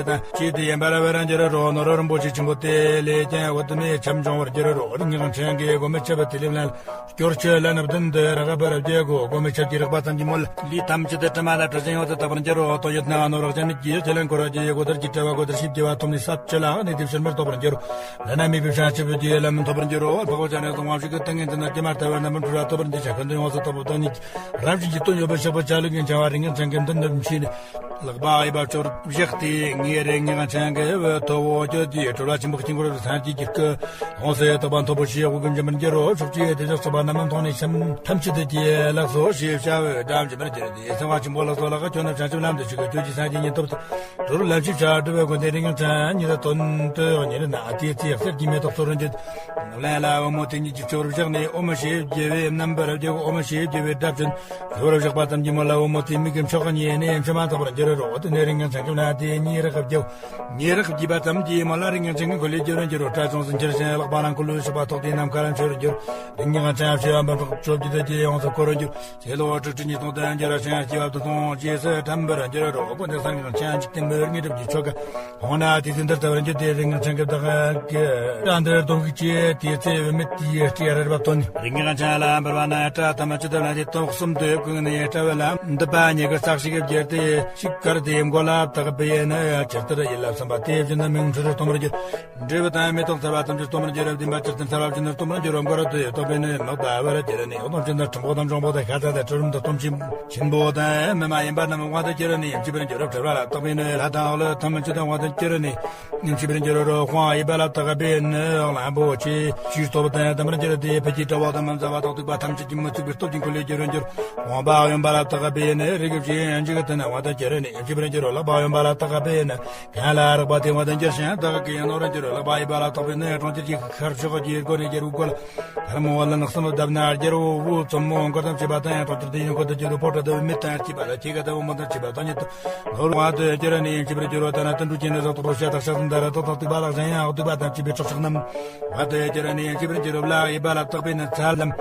དང་བཅས་ཏེ་ཡན་པར་བར་འགྱུར་རོ། ནོར་རིན་པོ་ཆེ་ཆེན་པོ་དེ་ལས་ཀྱང་འོད་མའི་ཆབ་འབྱུང་བར་འགྱུར་རོ། རིགས་ངན་ཅན་གྱི་སྒོ་མའི་ཆབ་དེ་ལས་ལན་སྐྱོར་ཆོས་ལ་ནུབ་བདུན་དུ་རག་པར་བགྱི་གོ། སྒོ་མའི་ཆབ་ཀྱིས་རེག་པ་ཙམ་གྱིས་མོ་ལ་ལུས་ཐམས་ཅད་དུ་དྲི་མ་དང་དྲི་ཞིང་འོད་དུ་དག་པར་འགྱུར་རོ། དོན་ཡོད་སྣང་བ་ནོར་བ་ཅན་མི་དགྱེས་ཁས་ལེན་འཁོར་བ་རྒྱལ་གོ་དར་གྱི་དྲི་བ་གོ་དར་ཞིབ་རྒྱས་པ་ཐོབ་ནས་ས་བཅུ་ལའང་གནས་ཏེ་ཕྱིར་མི་ལྡོག་པར་འགྱུར་རོ། ལ་ན་མེད་པའི་བྱང་ཆུབ་ཀྱི་ལམ་ཐོབ་པར་འགྱུར་རོ། འཕགས་པ་སྤྱན་རས་གཟིགས་དབང་ཕྱུག་གི་ཏིང་ངེ་འཛིན་ནི་ཀྱེ་མ་ལྟ་བུ་རྣམ་པར་འཁྲུལ་བ་ཐོབ་པར་འགྱུར་ཞིང་ཁོན་དུ་ཡོངས་སུ་དག་པ་བདག་ཉིད་ཀྱིས་རང་བཞིན་གྱིས་དོན་ཡོད་པའི་ཕྱག་པ་ཆ་ལུགས་ཀྱི་འཆང་བ་རིགས་ངན་ཅན་གྱི་མདུན་དུ་མཆིས་ནས། ལག་པ་གཡས་པ་སྐྱོར་བཞག་སྟེ། ངའི་རེ་ངའི་ང་ཆང་གི་འོད་མཐོ་བོ་སྐྱོད་ཀྱི། གྲོལ་བ་ཆེན་པོ་དཀྱིལ་འཁོར་སངས་རྒྱས་ཀྱི་སྐུ། ཡོངས་སུ་དག་པ་མཐོན་པོ་ཆེའི་དབུ་གུ་འཇིགས་མེད་འགྱུར་རོ། ཕྱོགས་བཅུའི་བདེ་འཇགས་ཚོགས་པ་རྣམས་མཐོང་ནས་ཆེན་ཐམས་ཅད་ཀྱི་ལགས་སོ་ཞེས་བྱ་བའི་སྒྲ་འཇིགས་མེད་འགྱུར་ཏེ། ཚངས་པ་ཆེན་པོ་ལགས་སོ་ལགས། ཁྱོད་ནི་བྱང་ཆུབ་ལམ་དུ་ཞུགས། ཁྱོད་ཀྱི་སངས་རྒྱས་ཉིད་ཐོབ་སྟེ། གྲོལ་ལམ་ཞེས་བྱ་བ་སྒྲུབ་པའི་སྒོ་ནས། རིགས་ངན་ཚང་ཉིད་དོན་དུ་ཉེ་རུ་ན། དེའི་ཚེ་གསེར་གྱི་མེ་ཏོག་ཚོར་འགྱུར། ལན་ལ་འོལ་མོ་དེ་ཉིད་ཀྱི་སྤྱི་བོར་བཞག་ནས། ཨོཾ་ཞེས་བགྱི་བས་རྣམ་པར་བརྒྱལ། ཨོཾ་ཞེས་བགྱི་བས་དགྲ་བཅོམ། སྤྱི་བོར་བཞག་པ་ཙམ་གྱིས་མོ་ལ་འོལ་མོ་དེའི་མིག་གི་མཆོག་ཉེ་ནས་མཆི་མ་འཛག་པར་འགྱུར་རོ། དེ་ནས་རིགས་ངན་ཚང་ཁྱིམ་ན་དེ་ཉེ་རུ་བགྱིའོ། ཉེ་རུ་བགྱིས་པ་ཙམ་གྱིས་མོ་ལ་རིགས་ངན་ཚང་གི་འཁོར་ལོས་སྒྱུར་རུ་འགྱུར་རོ། སྐྲ་ཅུང་ཟད་འཁྱེར་ཞིང་ལག་པ་ནང་འཁོར་ལོས་ཕྱུག་པ་ཐོགས་ཏེ་ནམ་མཁའ་ལ་མཆེད་རུ་འགྱུར། རིགས་ངན་ཚང་ཕྱེ་བ་འབུམ་ཕྲག་བཅོ་བརྒྱད་དེ་ཡོངས་སུ་བསྐོར་རུ་འགྱུར། ཚེ་ལོ་དྲུག་ཁྲི་ཉིས་སྟོང་དུ་འགྱུར་ཞིང་སྐྱེ་བ་དུག་སྟོང་རྗེས་སུ་དྲན་པར་འགྱུར་རོ། ཀུན་ཏུ་སངས་རྒྱས་ཀྱི་ཆོས་འཇིག་རྟེན་མི་དངོས་གྲུབ་ཀྱི་ཆོ་ག་འོང་ན། དེ་ཚེ་འདིར་ལྟ་བར་འགྱུར་ཏེ། རིགས་ངན་ཚང་གི་བདག་གི་སྐྲ་འདི་གདོན་བགེགས་བྱས། དེ་ཚེ་བུད་མེད་དེའི་སྤྲེའུ་རལ་པ་བཏོན། རིགས་ངན་ཚང་ལ་འབར་བ་ན་སྐྲ་ཐམས་ཅད་བཏོན་ནས། དེ་དོག་གསུམ་དུ་བཀུག་ནས་སྤྲ་བོ་ལ་འདུད་པ་ཉེ་གི་རྩ་ཞིག་བརྒྱུད་དེ། ཞིག་གར་དེའི་མགོ་ལ་བཏགས་པས་ནི། ཇི་ལྟར་ཡིད་ལ་བསམ་པ་དེ་བཞིན་དུ་མིག་འཕྲུལ་སྟོང་པར་འགྱུར། འབྲས་བུ་དང་མེ་ཏོག་ཚལ་བ་ཐམས་ཅད་སྟོང་པར་འགྱུར་རོ། བདེན་པ་ཇི་ལྟར་ཚལ་བ་བཞིན་དུ་སྟོང་པར་འགྱུར་རོ། མགར་དུ་ཡོད་དོ་པས་ནི་མག་པ་བར་གྱུར་ནས། ཡོད་དོ་བཞིན་དུ་ཁྲོན་པོ་དང་འབྱུང་པོ་དང་ཤ་ཚ་དང་གྲུ་རུམ་དང་སྟོབས་ཆེན་པོ་དང་མི་མ་ཡིན་པ་རྣམས་དབང་དུ་གྱུར་ནས་མཆེད་པར་འགྱུར་རོ། བྲལ་བ་ལ་བཏགས་པས་ནི་ལྷ་དང་ཀླུ་ཐམས་ཅད་དབང་དུ་གྱུར་ནས་མཆེད་པར་འགྱུར་རོ། དབང་གཡས་པ་ལ་བཏགས་པས་ནི་གླང་པོ་ཆེ་ཕྱིའི་སྟོབས་དང་ལྡན་པར་འགྱུར་ཏེ། ཕུད་ཀྱི་དགྲ་བོ་དང་མི་མཛའ་བ་དང་སྡིག་པ་ཐམས་ཅད་ཀྱིས་མི་ཚུགས་པའི་སྟོབས་ཀྱིས་འཁོར་ལོས་སྒྱུར་རུ་འགྱུར། དབང་པོ་གཡོན་པ་ལ་བཏགས་པས་ནི་རིགས་བཞི་འཇིག་རྟེན་དབང་དུ་གྱུར་ནས་མཆེད་པར་འགྱུར་རོ། ལག་པ་གཡོན་པ་ལ་བཏགས་པས་ནི། གང་ལ་རེག་པ་དེ་དབང་དུ་འགྱུར་ཞིང་བདག་གིས་གནོད་རུ་འགྱུར། ལག་པ་གཡས་པ་ལ་བཏགས་པས་ནི་གྲོང་ཁྱེར་གྱི་ཤར་ཕྱོགས་ཀྱི་སྒོ་ནས་རྒྱལ་པོའི་སྒོ་ལ། ལྷ་མོ་ལ་ནགས་སམ་བརྡབས་ན་རྒྱལ་པོ་བཙུན་མོ་མགར་དང་བཅས་པ་དང་། གྲོང་ཁྱེར་དེ་ཡི་འཁོར་དུ་གྱུར་པའི་ཕོ་བྲང་དུ་མི་དང་བཅས་པ་ལ། ཁྱེད་ཀ་ལྟ་བུ་མོ་དང་བཅས་པ་དང་ཉིད་དུ་ནོར་བ་དུ་གྱུར་ནས་མཆེད་པར་འགྱུར་རོ། ད་ན་དུད་འགྲོ་ཅན་ནི་བཟང་དུ་འགྲོ་ཤ་དང་ཤ་ཟན་དར་དུ་དང་སྡིག་པ་ལག་གཞན་ཡང་སྡིག་པ་དང་བཅས་པའི་ཁྲག་ཤིང་རྣམས་བ་དུ་གྱུར་ནས་མཆེད་པར་འགྱུར་རོ། ལག་གཡས་པ་ལ་བཏགས་པས་ནི་ཚ་ལམ།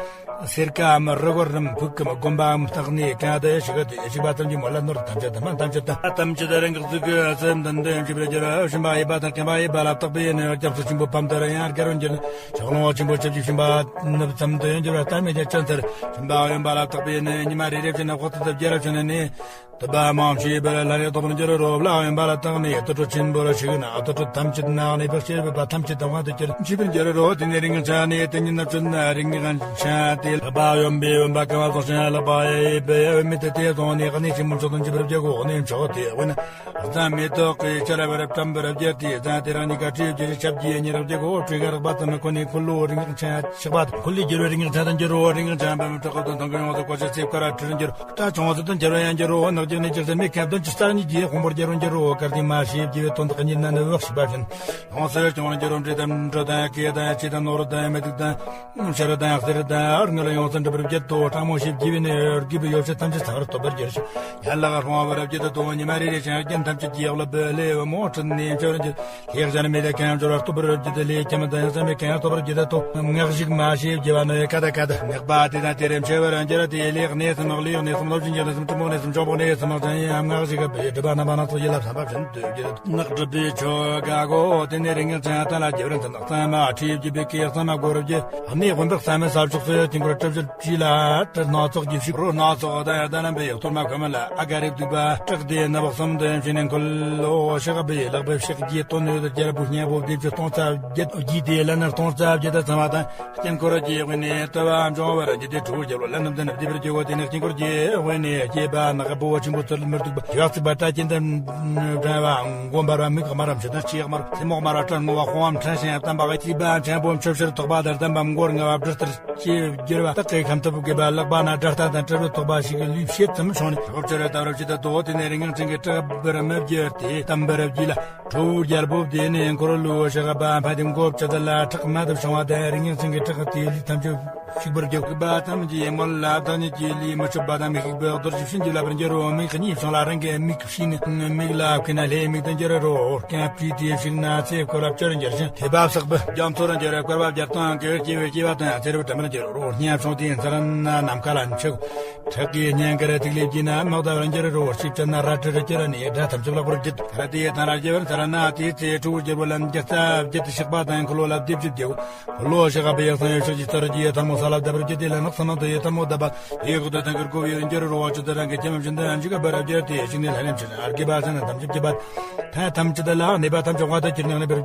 སེར་ཀ་མ་རི་གོར་རམ་ཕུག་གམ་སྒོམ་པའམ་བརྟགས་ནས་གང་དུ་ཞིག་གི་དུས་ཞིག་པ་ཙམ་གྱིས་མོ་ལ་ནོར་ཐམས་ཅད་དམ་ཐམས་ཅད་དམ་ཐམས་ཅད་རང་གི་གཟུགས་ཀྱི་སེམས་དང་ལྡན་འཇིག་པར་འགྱུར་རོ། བྱིན་པ་གཡས་པ་དང་མཁན་པ་གཡས་པ་ལ་བཏགས་པས་ནི་རྒྱ་མཚོ་ཆེན་པོ་བམ་དུ་ར་ཡང་དགར་བར་འགྱུར། ཕྱོགས་ལོངས་ཆེན་པོ་ཆབས་ཀྱིས་བྱིན་པ་ནུབ་ཙམ་དུ་འགྱུར་བ་ལྟ་མེད་ཀྱང་ཅན་ཚར། བྱིན་པ་གཡོན་པ་ལ་བཏགས་པས་ནི་ཉི་མ་རེ་རེ་བཞིན་དུ་དཔག་ཏུ་བརྒྱ་རབ་བྱུང་ནས་ནི། དུ་བ་མང་ཆེ་བར་ལ་ལས་རྟོགས་པར་འགྱུར་རོ། ལག་གཡོན་པ་ལ་བཏགས་ནས་དུར་ཁྲོད་ཆེན་པོ་རུ་ཞིག་ན་དུར་ཁྲོད་ཐམས་ཅད་ནགས་ནས་བག་ཕྱེ་བུད་པ་ཐམས་ཅད་དམ་དུ་གྱུར་འཆི་བར་འགྱུར་རོ། དེ་ནས་རིགས་ངན་ཚང་ནས་དེ་ཉིད་ནམ་ཚུན་རིགས་ངན་ཚང་དེ་ལག་པ་གཡོན་པས་བུམ་པ་གང་བ་སོགས་ཤིང་ལག་པ་གཡས་པས་བུད་མེད་དེ་དེ་བཟུང་ནས་གནས་ཆེན་པོ་མཆོག་ཏུ་འཇིག་པར་བྱེད་དགོ། གནས་མཆོག་དེ་དབེན་ན་རྫ་མེ་ཏོག་གི་ཆར་བར་བཀྲམ་པར་བརྒྱབ་སྟེ། རྫ་དེ་རང་གཉིས་ཀ་བྲིས་བརྒྱུད་ཞབས་ཀྱིས་ཉེ་རུ་བརྒྱབ་གོ། བྲིས་ཀ་རག་པ་ཙམ་ཁོ་ནས་འཁོར་ལོ་རིགས་ངན་ཚང་ཆགས་པ་འཁོར་ལོས་སྒྱུར་བའི་རིགས་ངན་ཚང་དུ་འགྱུར་རོ། རིགས་ངན་ཚང་བུམ་དྲག་པོ་དང་མཐོང་གི་ཡོངས་སུ་བསྐོར་ཞིང་ཚེ་དཀར་བ་ཁྲི་རུ་འགྱུར། སྐྲ་ཆུང་ཟད་དུ་འགྱུར་བ་ཡང་འགྱུར་རོ། ནག་རྒྱུ་ནས་ཅིག་ཟད་མེད་ཁ་བདུན་ཅུ་རྩ་གཉིས་ཀྱིས་དཔང་པོར་རྒྱལ་བར་འགྱུར་རོ། དཀར་དེ་མ་ཤེས་བགྱི་བའི་དོན་དག་ཉིད་ན་ནི་བག་ཞིག་པ་བཞིན་ཡོངས་སུ་སྐྱོང་བར་འགྱུར་རོ། འབྲས་དང་འབྲུ་དང་སྐེ་དང་ལྕེ་དང་ནོར་དང་མི་སྡུག་དང་ཤ་རུས་དང་གསེར་དང་དངུལ་ཡོངས་སུ་འགྲུབ་པར་བརྒྱད་དོ། སྤྲང་མོ་ཞེས་བགྱི་བས་ནི་རྒྱུ་བའི་ཡོ་བྱད་ཐམས་ཅད་ཚང་བར་སྟོབ་པར་འགྱུར་ཞིང་ཡན་ལག་སློང་བར་བརྒྱད་དོ། ཉི་མ་རེ་རེ་བཞིན་རྒྱན་ཐམས་ཅད་ཀྱི་ཡག་ལ་བུ་ལས་བུ་མོ་ཁྲིད་ནས་འཆི་བར་འགྱུར། ལྷའི་གཞལ་མེད་ལས་གང་འབྱོར་བ་སྟོབ་པར་བརྒྱད་དོ། ལྷའི་ཁྱིམ་དང་ཡང་ཟག་མེད་གང་སྟོབ་པར་བརྒྱད་དོ། སྔགས་ཤིག་མ་ཞེས་བགྱི་བ་ནི་ཀ་ད་ཀ་ད། སྔགས་པ་དེ་དང་དེ་རེ་མཆེ་བར་འགྱུར་ཏེ། ལས་གནས་སམ་ལུས་གནས་སམ་ལོ་བཞིན་གྱི་གནས་སམ་གྲུ་མོ་གནས་སམ་འབྱུང་པོ་གནས་སམ་ཅན་ཡང་སྔགས་ཤིག་གི་བུའི་སྒྲུབ་པ་རྣམ་པ་སྣ་ཚོགས་ཡིད་ལ་བསམ་པ་བཞིན་དུ་བརྒྱད་དོ། སྔགས་སྒྲུབ་པའི་ཆོ་ག་གོ། དེ་ནས་རིགས་ངན་ཚང་ཐང་ལ་རྒྱལ་བར་མཚན་དང་གཙང་མ་ཁྲིད་བརྒྱུད་པའི་སྐད་གཙང་མ་སྒོ་རུ་བརྒྱུད། གནས་དབེན་པའི་གཙང་མའི་ས་ཕྱོགས་སུ་དཀྱིལ་འཁོར་གྲུ་བཞིར་བྲིས་ལ་སྤྲིན་སྣ་ཚོགས་ཀྱི་ཕྱུག་རོ་སྣ་ཚོགས་དང་ཡང་ལྡན་པའི་གཏོར་མ་གོ་མ་ལ་ཨ་ག་རེ་བདུག་པ་བྲག་དེ་ནི་བག་གསུམ་དུ་ཡང་བྱས་ནས་འཁོར་ལོ་ཕྱག་པའི་ལག་པའི་ཕྱག་རྒྱའི་དོན་ཡོད་རྒྱལ་པོའི་སྙིང་པོ་བདེ་བཅུ་སྟོང་རྩ་བརྒྱད་བགྱིས་ཏེ་ལན་སྟོང་རྩ་བརྒྱད་དུ་ཚང་བ་དང་། དཀྱིལ་འཁོར་གྱི་དབེན་གནས་དུ་བ་འབྱུང་བར་འགྱུར་ཏེ་ཁྲོ་བོ་རྒྱལ་པོ་ལ་ནི་ལྡན་བདེ་བར་གྱུར་ཏོ། དེ་ནས་དཀྱིལ་འཁོར་གྱི་དབེན་གནས་སྐྱེས་པ་ནག་པོ་ཆེན་པོ་ཚུལ་མི་སྡུག་པ་ཡག་ཚིག་པ་སྐྲ་གྱེན་དུ་འགྲེང་བ་མགོ་འབར་བ་མིག་དམར་བ་མཆུ་དང་ལྕེ་དམར་ཐལ་མོ་དམར་བ་སྐྲ་རྣོ་བ་དཔུང་བ་ཕྲན་ཞིང་བརྟན་པ་རྩིས་པ་མཆན་པོ་མཆུ་སེར་ཐོགས་པ་དང་ལྡན་པ་མགོ་ལྔ་བ་སྦྲུལ་ལྟར་སྐྱེས་བསྒྱུར་བ་སྟག་གི་ཁམ་ཐུབ་དགོས་པ་ལག་པ་ན་དགྲ་སྟ་དང་དྲིལ་བུ་ཐོགས་པ་ཞིག་གི་ལུས་ཕྱེད་ཙམ་བྱུང་ནས་ཁོག་ཅེར་ལྟ་བུར་བྱེད་དུ་དོ། དེ་ནས་རིགས་ངན་ཚང་གི་བྲག་འབུར་མི་བརྒྱུད་དེ་བལྟམས་པར་བགྱིས་ལ། ཁྲོ་བོ་རྒྱལ་པོ་དེ་ནས་འཁོར་ལོ་ཞག་པ་ཕ་དེ་མགོ་བཅད་ལ་ཁྲག་མ་དུ་བྱུང་བ་དང་རིགས་ངན་ཚང་གི་ཁྲག་དེ་ལུས་ཐམས་ཅད་ཞིག་པར་རྒྱུག་པ་ཙམ་གྱིས་མོ་ལ་བདག་ཉིད་ཀྱི་ལུས་མི་ཆོད་པ་དང་མི་ཤིགས་པའི་རྡོ་རྗེ་བྱིན་གྱིས་བརླབ་པར་འགྱུར་རོ། མིག་གཉིས་བྱུང་ལ་རང་གི་མིག་ཕྱིས་ནས་མིག་ལ་བཀོད་ན་ལྷའི་མིག་ཏུ་འགྱུར་རོ། རྐང་བྲིས་ཏེ་བཤིག་ན་ཚེ་འཁོར་བ་བཅར་འགྱུར་ཞིང་ཐེ་བ་བསགས་པའི་རྒྱ་མཚོ་རུ་འགྱུར། བསྐོར་བ་བརྒྱ་སྟོང་གི་སྐྱེ་བའི་སྐྱེ་བ་དང་ཚེ་རབས་དྲི་མར་འགྱུར་རོ། སྙན་བྱུང་དེའི་མཚར་ན་ནམ་མཁའ་ལ་མཆེད། ཁྲག་གི་སྙན་གར་ཐིག་ལེ་བགྱིས་ན་དམག་དར་འགྱུར་རོ། ཞིབ་དཔྱད་ན་རལ་གྲི་རུ་གྱུར་ནས་དགྲ་ཐམས་ཅད་བརླག་པར་བགྱིད། ཁ་དེའི་ཐང་ལ་རྒྱལ་བར་མཚར་ན་དེའི་ཚེ་ཁྲོ་བོ་རྒྱལ་པོ་ལ་རྒྱལ་རྩ་བརྒྱད་དུ་གཤེགས་པ་དང་འཁོར་ལོ་ལ་བདེ་བརྒྱད་རྒྱལ། འཁོར་ལོ་ཞག་པའི་ཡང་སང་ཡང་ཕྱོགས་ཀྱི་ལྟར་གྱི་ཐལ་མོ་ས་ལ་བརྡབ་པར་བགྱིད་དེ་ལ་ནགས་ས་ནང་དུ་ཡི་ཐལ་མོ་བརྡབ་པ། དེའི་འོག་ཏུ་ཐང་གི་སྒོ་ཡི་འགྱུར་རོ། བ་ཅུ་དུ་རང་གི་ཁྱིམ་བཞིན་དུ་འཇིག་པར་བགྱིད་དེ་ཞིང་ནས་ལྷ་ལས་མཆེད་ཨར་གི་པ་སེ་ན་ཐམས་ཅད་བགྱིད་པ། ཐང་ཐམས་ཅད་ལ་གནས་པ་ཐམས་ཅད་དབང་དུ་གྱུར་ནས་གནས་པར་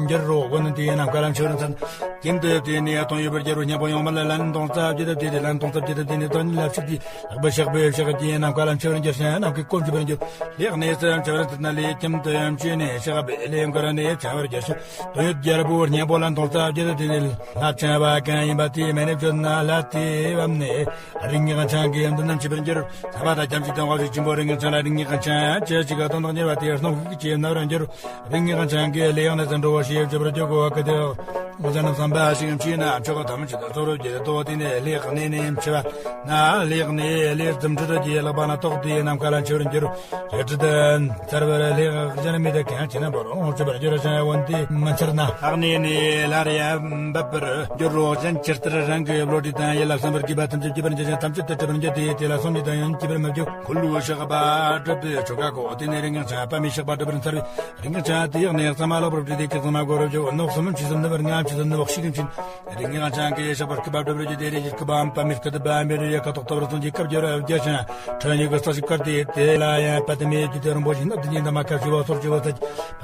འགྱུར་རོ། སྒོ་ནི་དེའི་ནམ་མཁའ་ལ་མཆེད་རུ་མཚན། ཀྱིན་དུ་དེ་ནས་སྟོང་ཡོད་པར་རྒྱལ་རོ། སྙན་པོ་ཡོང་མ་ལ་ལན་སྟོང་རྩ་བརྒྱད་དུ་དེ་དེ་ལན་སྟོང་རྩ་བརྒྱད་དུ་དེ་ནས་བདག་ཉིད་ལ་ཕྱུག་གི་ལྷག་པའི་ཕྱག་པའི་ཕྱག་རྒྱའི་ནམ་མཁའ་ལ་མཆེ་བར་འགྱུར་ཞིང་ནམ་མཁའི་སྐོར་འཇུག་པར་འགྱུར། ལས་གནས་སུ་མཆེ་བར་འགྱུར་ན་ལས་ཁྱིམ་དུ་མཆེ་ནས་ཕྱག་པའི་ལས་མགར་ནས་མཆེ་བར་འགྱུར་ཞིང་དོན་ཡོད་རྒྱལ་པོ་སྙན་པོ་ལ་མཐོང་ས་བརྒྱད་དུ་དེ་ནས་ལྷ་ཆེན་པ་གང་ཡིན་པ་དེའི་མེ་ནས་བྱོན་ན་ལྷ་དེའི་བབ་ནས་རིགས་ངེས་ཁང་ཆེན་གྱི་མདུན་ན་མཆེ་བར་འགྱུར། ས་མ་དང་ཁྱམས་ཀྱི་དོན་དག་ཞིག་ཆེན་པོ་རིགས་ངེས་ཁང་ལ་རིགས་ངེས་ཁང་ཆེན་ཅི་ཞིག་གི་དོན་དག་གཉེར་བ་དེ་སྣོམ་ཤིག་ཅེས་ནོར་འགྱུར། རིགས་ངེས་ཁང་ཆེན་གྱི་ལས་ཡང་ནས་ཟིན་འགྲོ་བ་ཞེས་བརྗོད་པར་འགྱུར་གོ་གི་དེ། ང་ཚ་རྣམས་བསམ་པ་ཞིག་མཆིས་ན་མཆོག་གི་ཐམས་ཅད་དུ་གཙོ་རུ་བགྱིད་དོ། དེ་ནས་ལས་གནས་ནས་མཆེ་བ་ན་ལས་གནས་ལས་རྫུ་འཕྲུལ་གྱི་ལག་པ་ན་ཏོག་དེའི་ནམ་མཁའ་ལ་མཆེ་བར་འགྱུར། རལ་གྲི་དང་མཚར་བར་ལས་གཞན་མེད་དུ་གང་ཆེ་ན་བར་འོང་ཆོད་པར་འགྱུར་ཞིང་འོན་ཏེ་མི་མཚར་ན། ལྷག་གནས་ནས་སླར་ཡང་འབབ་པར་འགྱུར་རོ། གཞན་ཇི་ལྟར་རང་གི་བློ་གྲོས་དང་ཡིད་ལ་བསམ་པར་གྱུར་པ་ཐམས་ཅད་སྐྱེ་བར་འགྱུར་ཞིང་ཐམས་ཅད་དུ་གྲུབ་པར་འགྱུར་ཏེ། དེ་ལ་སོམ་ཉི་དང་ཡང་སྐྱེ་བར་མི་འགྱུར། འཁོར་ལོའི་ཕྱག་པ་གྲུབ་པའི་ཆོ་ག་གོ། དེ་ནས་རིགས་ངེས་ཆེན་པདྨའི་ཕྱག་པ་གྲུབ་པར་མཚར་བའི་རིགས་ངེས་ཆེན་དེ་ཡང་ནས་གཙང་མ་ལེགས་པར་བཀྲུས་ཏེ་ཁྱེད་ཚང་མ་གོ་རུ་བཅུག་ནོག་གསུམ་ཆུ་གསུམ་ནུབ་པར་ངམ་ཆུ་གསུམ་ནུབ་ཤིག་ཕྱིན། རིགས་ངེས་ཆེན་གྱི་ཕྱག་པར་སྐུད་པ་གྲུབ་པར་གྱུར་ཏེ་རིགས་ཀྱི་སྐུད་པའམ་པདྨའི་སྐུ་དུ་པའམ་མེ་རུ་ཡི་ཁ་དོག་ལྟ་བུར་གསུང་གྱི་སྐབས་འགྱུར་བར་བརྒྱ་ཞིང་ཁྲོད་ཉིད་ཀྱི་ས་ཞིག་བཀར་ཏེ། དེ་ལ་ཡང་པདྨའི་རྒྱུད་དེ་རིན་པོ་ཆེ་སྣ་བདུན་གྱི་འདབ་མ་ཁ་བྱེ་བ་སོར་བྱེ་བ་ས་ཀྱི་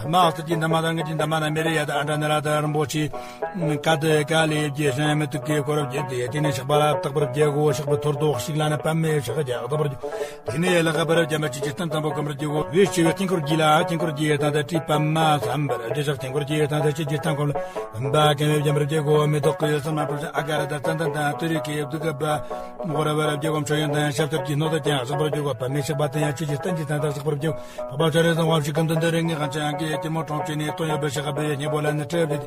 པདྨ་རྩི་གི་འདབ་མ་དང་དངུལ་གྱི་འདབ་མ་དང་མེ་རི་ཡ་དང་ཨ་འདྲ་ནི་ར་དང་རིན་པོ་ཆེ་ཀ་དེ་ཀ་ལས་བརྒྱ་ཞིང་མེ་ཏོག་གི་སྐོར་བརྒྱད་དེ། དེ་ནས་ཕྱག་པ་ལ་བཏགས་པར་བརྒྱ་གོ། ཕྱག་པའི་ཐོར་ཏོག་ཞིག་ལ་ནི་པདྨའི་ཕྱག་རྒྱ་བཏགས་པར་བརྒྱ། དེ་ནས་ལག་པར་བརྒྱ་མ་ཅིག་ཅི་ལྟར་དང་པོ་གོམ་པར་བརྒྱ་གོ། བའི་ཆེ་བའི་དཀྱིལ་འཁོར་བརྒྱད་ལ་དཀྱིལ་འཁོར་བརྒྱད་སྟེང་དུ་ཏྲི་པདྨ་འཚམ་པར་བརྒྱ་ཞག་དཀྱིལ་འཁོར་བརྒྱད་སྟེང་དུ་ཆེ་ཅི་ལྟར་གོམ་ལ་བུམ་པ་གང་བའི་བརྒྱ་མར་བརྒྱ་གོ། མེ་ཏོག་གི་སོར་མ་སྤྲོ་ཞིང་ཨ་ག་ར་དང་ཙན་དན་དང་ཏུ་རེ་ཁའི་བདུག་གི་པ་མགོ་ར་བར་བརྒྱ་གོ། མཆོད་ཡོན་དང་ཞབས་ཏོག་གི་སྣོད་དུ་ཀྱང་བསགས་པར་བརྒྱ་གོ། པདྨའི་ཕྱག་པ་དེ་ཡང་ཆེ་ཅི་ལྟར་གྱི་སྟེང་དུ་བསགས་པར་བརྒྱ་གོ། འཕགས་པ་སྤྱན་རས་གཟིགས་དབང་ཕྱུག་གི་མདུན་དུ་རིགས་ངེས་ཁང་ཆེན་གྱི་སྐྱིལ་མོ་ཀྲུང་ཕྱེད་ནས་དོན་ཡོད་པའི་ཕྱག་པའི་སྙིང་པོ་ལ་ནི་ཁྲིད་དེ།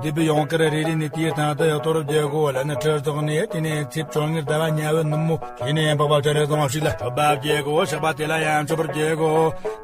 སྡེ་པའི་ཡང་དཀར་རེ་རེ་ནས་དེའི་སྟེང་དུ་ཡང་གཏོར་བརྒྱ་གོ་ལ་ནི་ཁྲིད་བཟུང་ནས། དེ་ནས་ཚེས་བཅོ་ལྔའི་ཟླ་བ་ཉི་འོད་ནུབ་མོ་དེ་ནས་འཕགས་པ་སྤྱན་རས་གཟིགས་དབང་ཕྱུག་ལ་མཆོད་པ་བརྒྱ་གོ། ཕྱག་པ་དེ་ལ་ཡང་མཆོད་པར་བརྒྱ་གོ།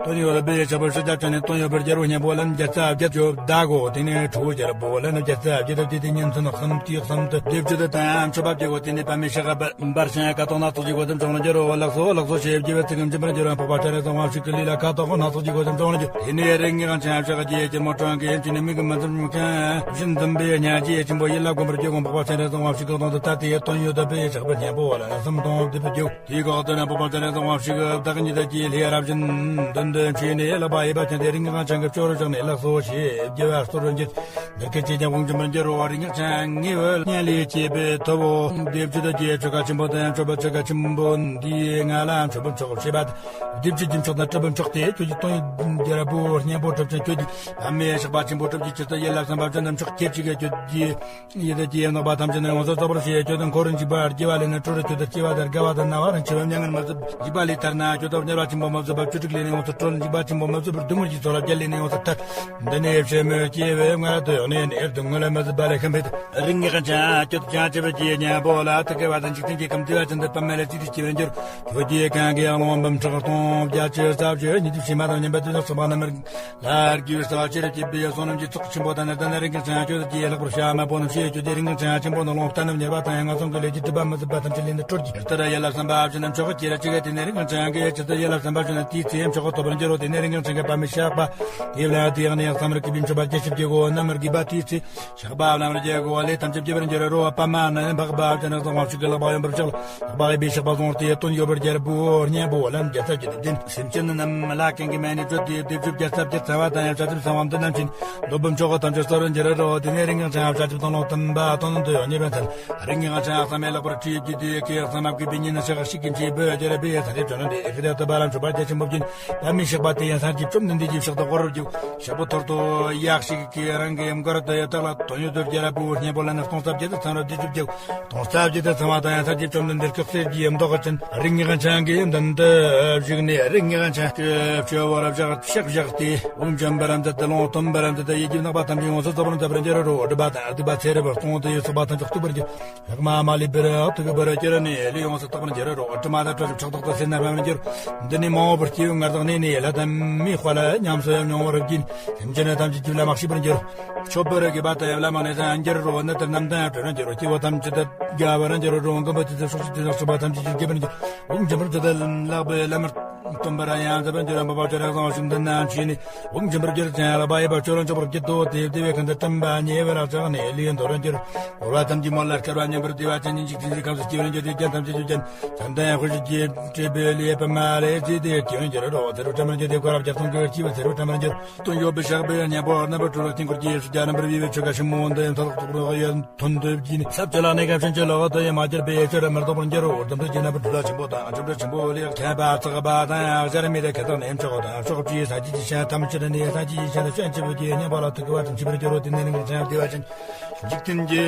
དོན་ཡོད་པའི་ཕྱག་པའི་ཕྱག་རྒྱ་བཅོས་ནས་དོན་ཡོད་པའི་རྒྱལ་པོ་སྙིང་པོ་ལ་ནི་བརྒྱ་རྩ་བརྒྱད་བརྗོད་བཟླ་གོ། དེ་ནས་ཁྲོ་བོའི་རྒྱལ་པོ་ལ་ནི་བརྒྱ་རྩ་བརྒྱད་དུ་བསྡུས་ཏེ་ཉིན་མཚན་གསུམ་དུས་གསུམ་དུ་སྡེབ་བཅུ་དུ་དང་མཆོད་པ་བརྒྱ་གོ། དེ་ནས་པདྨའི་ཕྱག་པ་འབར་ཞིང་ཁ་དོག་སྣ་ཚོགས་ཀྱི་གོ་དེམ་ཅོག་ན་འགྱུར་རོ། ལགས་སོ་ལགས་སོ་ཞེས་བགྱི་བའི་ཚིག་གམ་ཅི་འབར་འགྱུར་རོ། འཕགས་པ་སྤྱན་རས་གཟིགས་དབང་ཕྱུག་གི་ལུས་ལ་ཁ་དོག་སྣ་ཚོགས་ཀྱི་གོ་དེམ་ཅོག་ན་འགྱུར། དེ་ནས་རིགས་ངེས་ཁང་ཆེན་ཕྱག་རྒྱའི་སྐྱིལ་མོ་ཀྲུང་གིས་ཡུམ་གྱི་ནི་མིག་གི་མི་འཛུམ་མཁན་བཞིན་འཛུམ་པའི་སྙན་རྗེ་ཆེན་པོ་ཡིད་ལ་བསྒོམ་པར་བགྱི་གོ། འཕགས་པ་སྤྱན་རས་གཟིགས་དབང་ཕྱུག་གི་གདོང་དུ་ལྟ་སྟེ་དོན་ཡོད་དུ་པའི་ཕྱག་པའི་སྙིང་པོ་ལ་ནི་སུམ་སྟོང་བསྡུས་པར་བགྱི། དེའི་སྐབས་དུ་ནི་འཕགས་པ་སྤྱན་རས་གཟིགས་དབང་ཕྱུག་གིས་བདག་ཉིད་ཀྱི་ལྷའི་རབ་བཞིན་མདུན་དུ་མཆིས་ནས་ལག་པ་གཡས་པ་བརྐྱངས་ཏེ་རིགས་ངེས་ཁང་ཆེན་གྱི་ཕྱོགས་རུ་བཞག་ནས་ལགས་སོ་ཞེས་བགྱི་བར་གཏོར་རོ་འགྱེད། འདིར་སྐད་ཅེས་ཀྱང་དབུགས་འབྱིན་པར་འགྱུར་རོ། རིགས་ངེས་ཆེན་ངེས་པའི་སྙན་ལས་སྐྱེས་པའི་ཐུ་བོ། སྡེབ་བཅུ་དུ་བགྱི། ཆོ་ག་ཆེན་པོ་དང་མཆོད་པའི་ཆོ་ག་ཆེན་པོ་འདིའི་ངང་ལ་མཆོད་པའི་མཆོག་ཞེས་པ་སྟེ། སྡེབ་བཅུ་གྱི་མཆོག་དང་སྤྲུལ་པའི་མཆོག་སྟེ། ཁྱོད་ཀྱི་དོན་ཡོད་རྒྱལ་པོ་སྙིང་པོ་གྲུབ་ཅིང་། ཁྱོད་ཀྱི་པདྨའི་ཕྱག་པ་ཆེན་པོ་གྲུབ་ཀྱི་ཕྱིར་དུ་ཡིད་ལ་བསམ་པ་བཅོལ་ནས་མཆོག་ཁྱེད་ཅིག་གིས་ཁྱོད་ཀྱི་ཡིད་དུ་སྐྱེས་ནག་པ་ཐམས་ཅད་ནི་ཡོངས་སུ་རྫོགས་པར་བྱས། ཁྱོད་དོན་འཁོར་འཇིགས་པ་སྐྱེ་བ་ལས་ནི་སྤྲོ་རུ། ཁྱོད་དུ་སྐྱེ་བ་དང་རྒ་བ་དང་ན་བ་རང་འཆི་བའི་མྱ་ངན་མི་བཟོད། འཇིགས་པ་ལས་ཐར་ན་ཁྱོད་དོ་དམྱལ་བ་ཆེན་པོ་མི་བཟོད་པ། བཅུ་དྲུག་ལས་ནི་ཡོངས་སུ་གྲོལ། འཇིགས་པ་ཆེན་པོ་མི་བཟོད་པར་སྡུག་བསྔལ་གྱི་མཚོ་ལ་བརྒྱལ་ལས་ནི་ཡོངས་སུ་ཐར། འདི་ནི་ཕྱི་མོའི་སྐྱེ་བོའི་སྔར་དུ་ཡོང་ནས་ནི་སྡུག་བསྔལ་མི་བཟོད་པ་ལས་ཤམ་འཕེལ་ཏེ། རིགས་ངེས་ཁང་ཆེན་ཁྱོད་ཀྱང་སྐྱེ་བའི་སྐྱེ་གཉེན་པོ་ལ་ཐུག་གེ་བ་དང་འཇིག་རྟེན་གྱི་ཁམས་བདེ་བ་ཅན་དུ་པདྨ་ལ་བརྩིས་ཏེ་སྐྱེ་བར་འགྱུར། ཁྱོད་ཀྱིས་གང་གི་ཀློང་འབུམ་ཕྲག་སྟོང་བརྒྱད་ཅུ་རྩ་བཞི་ཉི་ཤུ་ཕྱེད་མ་དང་མཉམ་པའི་དུས་ན་སོགས་པ་རྣམས། ལྷར་བསྐུལ་བའི་རྩ་བ་ཅི་རིགས་ཀྱི་བུ་ཡི་བསོད་ནམས་ཀྱི་ཚོགས་ཆེན་པོ་དང་ནི། ད་ནི་རིགས་ངེས་ཆེན་ཁྱོད་ཀྱི་ལྷག་པར་ཕྱག་མ་པོ་རྣམས་ཞེས་བརྗོད་དེ། རིགས་ངེས་ཆེན་ཆེན་པོ་ནི་ལོང་བལྟ་རྣམས་ཉེས་པ་དང་ཡང་ངན་སོང་གི་ལས་ཀྱི་སྒྲིབ་པ་མི་བཟད་པ་ཐམས་ཅད་ལས་ནི་གྲོལ་གྱི་ཕྱིར་དུ་ཡིད་ལ་བསམ་པ་བཅོལ་ནས་མཆོག་གི་ཁྱེད་རང་ཅི་ག་དེ་ནས་རིགས་ངེས་ཆེན་གྱི་ཕྱིར་དུ་ཡིད་ལ་བསམ་པ་བཅོལ་ནས་དེའི་ཚེ་མཆོག་གི་ཐོབ་པར་འགྱུར་རོ། དེ་ནས་རིགས་ངེས་ཆེན་གྱི་པདྨའི་ཞགས་པ་དེ་བླངས་ཏེ་ཡང་ནས་བསམ་རིག་གི་བུ་མཆོད་པ་རྒྱ་ཆེར་བགྱི་གོ། རྣམ་རིག་པ་དེའི་ཚེ། ཞགས་པ་བླངས་པར་བགྱི་གོ། ལས་ཐམས་ཅད་བགྱིས་པར་འགྱུར་རོ། པདྨ་ནི་འཕགས་པ་སྤྱན་རས་གཟིགས་དབང་ཕྱུག་གི་ལག་པ་གཡོན་པར་བཞག་ལག་པ་གཡས་པས་ཕྱག་པ་བཟུང་སྟེ། དོན་ཡོད་པའི་རྒྱལ་པོ་སྙིང་པོ་ལ་བརྒྱ་རྩ་བརྒྱད་དུ་བསྡུས། སེམས་ཅན་རྣམས་ལ་གང་གི་མན་ནི་བརྗོད་དེ། སྡེབ་བཅུ་བརྒྱ་རྩ་བརྒྱད་ཚང་བ་དང་ཡང་བྱ་ཚིམ་ཚང་བ་འདི་རྣམས་ཀྱིས་འདོད་པའི་མཆོག་གི་ཐམས་ཅད་གསོལ་བར་འགྱུར་རོ། དེ་ནས་རིགས་ངེས་ཆེན་བྱ་ཚིམ་དང་ལོང་བསྟན་པ་དོན་དུ་ཡོད་ཉེས་པའི་མཚན། རིགས་ངེས་ཆེན་གསང་བའི་ལག་པར་ཁྲིད་བགྱིས་ཏེ། ཁྱེད་གསང་སྔགས་ཀྱི་བི་ཉིད་ནི་ཕྱག་གཅིག་གིས་མཆེད་པའི་རྒྱལ་པོའི་ས་དེ་བྱོན་ནས་ཤི་དེ་ལྟ་བ་ལ་མཆོད་པ་རྒྱ་ཆེན་པོ་བགྱིས། པདྨའི་ཞགས་པ་དེ་ཡང་སངས་རྒྱས་བཅོམ་ལྡན་འདས་ཀྱི་ཕྱག་ཏུ་དབོར་བར་བགྱིའོ། ཞག་པོ་ཐོར་ཏོ་གཡས་ཤིག་གིས་རང་གི་མགུར་དུ་ཡི་དྭགས་ལ་དོན་ཡོད་དུ་རྒྱལ་པོའི་སྙིང་པོ་ལ་ནི་སྟོང་རྩ་བརྒྱད་དུ་ཚང་རབ་བརྒྱད་ཅུ་བརྒྱད། སྟོང་རྩ་བརྒྱད་དུ་ཚང་བ་དང་ཡང་ས་བརྒྱད་བཅོམ་ལྡན་འདས་སྐུ་གསེར་གྱི་མདོག་ཅན། རིགས་ངེས་ཆེན་གྱི་མདུན་དུ་བཞུགས་ནས། རིགས་ངེས་ཆེན་གྱི་སྤྱི་བོར་བཞག་ཕྱག་བཞག་སྟེ། དབུགས་འབྱིན་པར་མཛད་དེ། ལོང་ཐོམ་པར་མཛད་དེ། ཡིད་ཀྱི་ནག་པ་ཐམས་ཅད་ཡོངས་སུ་རྫོགས་པར་མཛད་པར་འགྱུར་རོ། སྒྲིབ་པ་དང་སྡིག་པ་ཚེ་རབས་སྟོང་དུ་ཡི་ཚོགས་པ་ཐམས་ཅད་གཏུགས་པར་འགྱུར། ལྷག་མ་མ་ལུས་པར་ཐུག་པར་འགྱུར་ནས། ལུས་ཡོངས་སུ་དག་པར་འགྱུར་རོ། དྲི་མ་དང་སྐྲ་ཤད་ཕྲག་དོག་དང་སེར་སྣ་སྦོམ་པར་འགྱུར། འདི་ནི་མ་འོངས་པར་སྐྱེ་བོའི་ངར་དང་གནས་ནས་ལྷ་དང་མིའི་དཔལ་ཉམས་སུ་མྱོང་བར་བགྱིས། སེམས་ཅན་ཐམས་ཅད་ཀྱི་བླ་མ་ཤེས་པར་འགྱུར། མཆོད་པར་དགེ་བ་དང་ཡང་བླ་མ་ནི་བཟང་འགྱུར་རོ། ནད་དང་རྣམ་དང་གྲོལ་བར་འགྱུར་རོ། སྐྱེ་བོ་ཐམས་ཅད་དུ་དགའ་བར་འགྱུར་རོ། མགོན་པོ་དེ་ཚེ་སྲོག་གཅོད་དེ་དང་སྲིད་པ་ཐམས་ཅད་ཀྱི་སྐྱེ་བར་འགྱུར། དབུགས་འབྱིན་པར་མཛད་དེ་ལག་པའི་བླ་མར། སྟོན་པར་ཡང་མཛད་པར་འགྱུར། འབུལ་བ་ཆོས་རབ་གསང་བ་ཤིན་ཏུ་རྣམ་བཞི་ནི། དབུགས་འབྱིན་པར་འགྱུར་ཅིང་ལག་པ་གཡས་པ་ཆོས་ལ་འཇུག་པར་བགྱིད་དོ། དེ་བདེ་བའི་ཁམས་དང་བསྟན་པ་ཉེ་བར་བཅག་ནས་ལུས་འདོར་བར་འགྱུར། འཁོར་བ་ཐམས་ཅད་མོ་ལ་སྐྱོར་བ་ཉམས་པར་བདེ་བ་ཅན་ནི་འཇིག་རྟེན་གྱི་ཁམས་སུ་སྐྱེ་བར་འགྱུར་ཏེ། རྒྱན་ཐམས་ཅད་ཆོས་ཅན། བྱམས་དང་དབུལ་ཕྱུག་གི་སྤྲུལ་པའི་ལུས་པདྨ་ལས་བརྩིས་ཏེ་སྐྱེ་བར་འགྱུར་རོ། ཚེ་རབས་བཀྲམ་པར་འགྱུར་ཏེ། འཁོར་བ་བརྒྱ་སྟོང་གི་སྐྱེ་བའི་ཚེ་རབས་བཀྲམ་པར་འགྱུར། དོན་ཡོད་པའི་ཕྱག་དཔེ་སྙན་པོ་རྣམ་པར་གྲོལ་བ་དཀྱིལ་འཁོར་གྱི་ཡེ་ཤེས་རྒྱ་རྣམ་པར་བསྡུས་པའི་ཆོ་ག་ཆེན་མོ་འདི་ཡང་མཐའ་དག་རྟོགས་པར་ཡོད། དོན་དུ་བགྱིས་ནས་ས་བཅུ་ལ་གནས་སྐབས་ཕྱིན་ཅི་ལོག་ཏུ་ཡང་མ་གྱུར་པའི་ཆོས་རབ་མི་རྟོགས་པར་འགྱུར་རོ། རྫུ་འཕྲུལ་གྱི་རྣམ་པར་འཕྲུལ་བ་ཆེན་པོ་དང་ཆོ་འཕྲུལ་ཆེན་པོ་ལས་མཁས་པ་བརྩེགས་པ་དང་གཞལ་མེད་དུ་མཁས་དང་ནེམ་ཆོག་དང་ཕྱོགས་བཅུའི་སངས་རྒྱས་ཀྱི་ཞིང་ཐམས་ཅད་ནས་སངས་རྒྱས་ཀྱི་ཞིང་དུ་སྤྱན་ཆེན་པོ་གྱི་བསྙེན་པ་ལ་ཐུག་གི་བར་དུ་འཆི་བར་འགྱུར་རོ། དེ་ནས་རིང་བསྲེལ་བདེ་བ་ཅན། འཇིག་རྟེན་གྱི་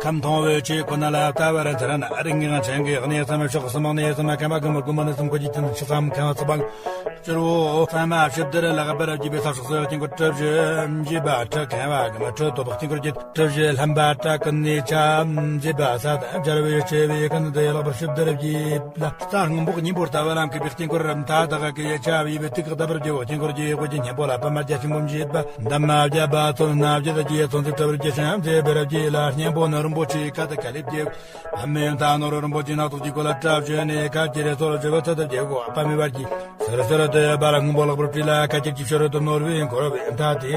ཁམས་མཐོང་བའི་ཆོས་ཁོ་ན་ལ་ལྟ་བར་འཚལ་ན། རིགས་ངན་ཅན་གྱི་གནས་གསུམ་ཕྱོགས་གསུམ་གནས་གསུམ་མཁན་པ་ཀུན་མོ་ཀུན་མོ་ནི་གསུམ་འཁོར་གྱི་ཁྱིམ་ཕྱོགས་གསུམ་མཁན་པ་ཚོགས་པ་སྤྱི་བོ་གསང་བ་ཞིབ་ཏུ་ལག་པར་བགྱིས་པའི་ས་ཕྱོགས་སུ་དཀྱིལ་འཁོར་གྲུ་བཞི་འབྱེད་པ་ཁྲི་མཁན་པ་ཀུན་མོ་ཁྲི་ཐོབ་དཀྱིལ་འཁོར་གྱི་གྲུ་བཞི་ལྷམ་པ་ཁྲི་ཀུན་ནས་ཆ་མཛེས་པ་ས་དང་སྦྱར་བའི་ཕྱེ་བའི་ཀུན་ཏུ་ལག་པར་ཞིབ་ཏུ་བགྱིས་ལ། རྩྭ་སྔོན་པོ་སྙིང་པོ་ལྟ་བུ་ལ་མཁས་པའི་དཀྱིལ་འཁོར་མཐའ་དག་གི་ཆ་བགྱིས་པའི་ཐུགས་ཀར་བརྡབ་པར་བགྱིའོ། དཀྱིལ་འཁོར་གྱི་དབུས་ཀྱི་སྙིང་པོ་ལ་པདྨ་རྒྱ་ཆེན་པོ་བཞད་པ་འདབ་མ་བརྒྱ་པ་ཚོན་སྣ་བརྒྱད་ཀྱི་ཚོན་ཚིག་བྲི་བར་བགྱི་ཞིང་མཛེས་པར་བགྱིས་ལ། སྙིང་པོ་ནི་རིན་པོ་ཆེའི་ཁ་དང་ཁ་ལས་བགྱིའོ། པདྨའི་མཐའ་ནོར་རིན་པོ་ཆེའི་སྣ་ཚོགས་ཀྱི་གོ་ལ་བཀྲ་བྱོན་ནས་ཁ་ཁྱེར་སོར་བྱེ་བ་ཚུལ་དུ་བགྱིའོ། པདྨའི་བར་གྱི་ཟུར་ཟུར་དུ་འབར་སྔོན་པོ་ལེགས་པར་བྲིས་ལ། ཁ་ཁྱེར་གྱི་ཕྱི་རོལ་དུ་ནོར་བུས་འཁོར་བའི་མཐའ་དེ་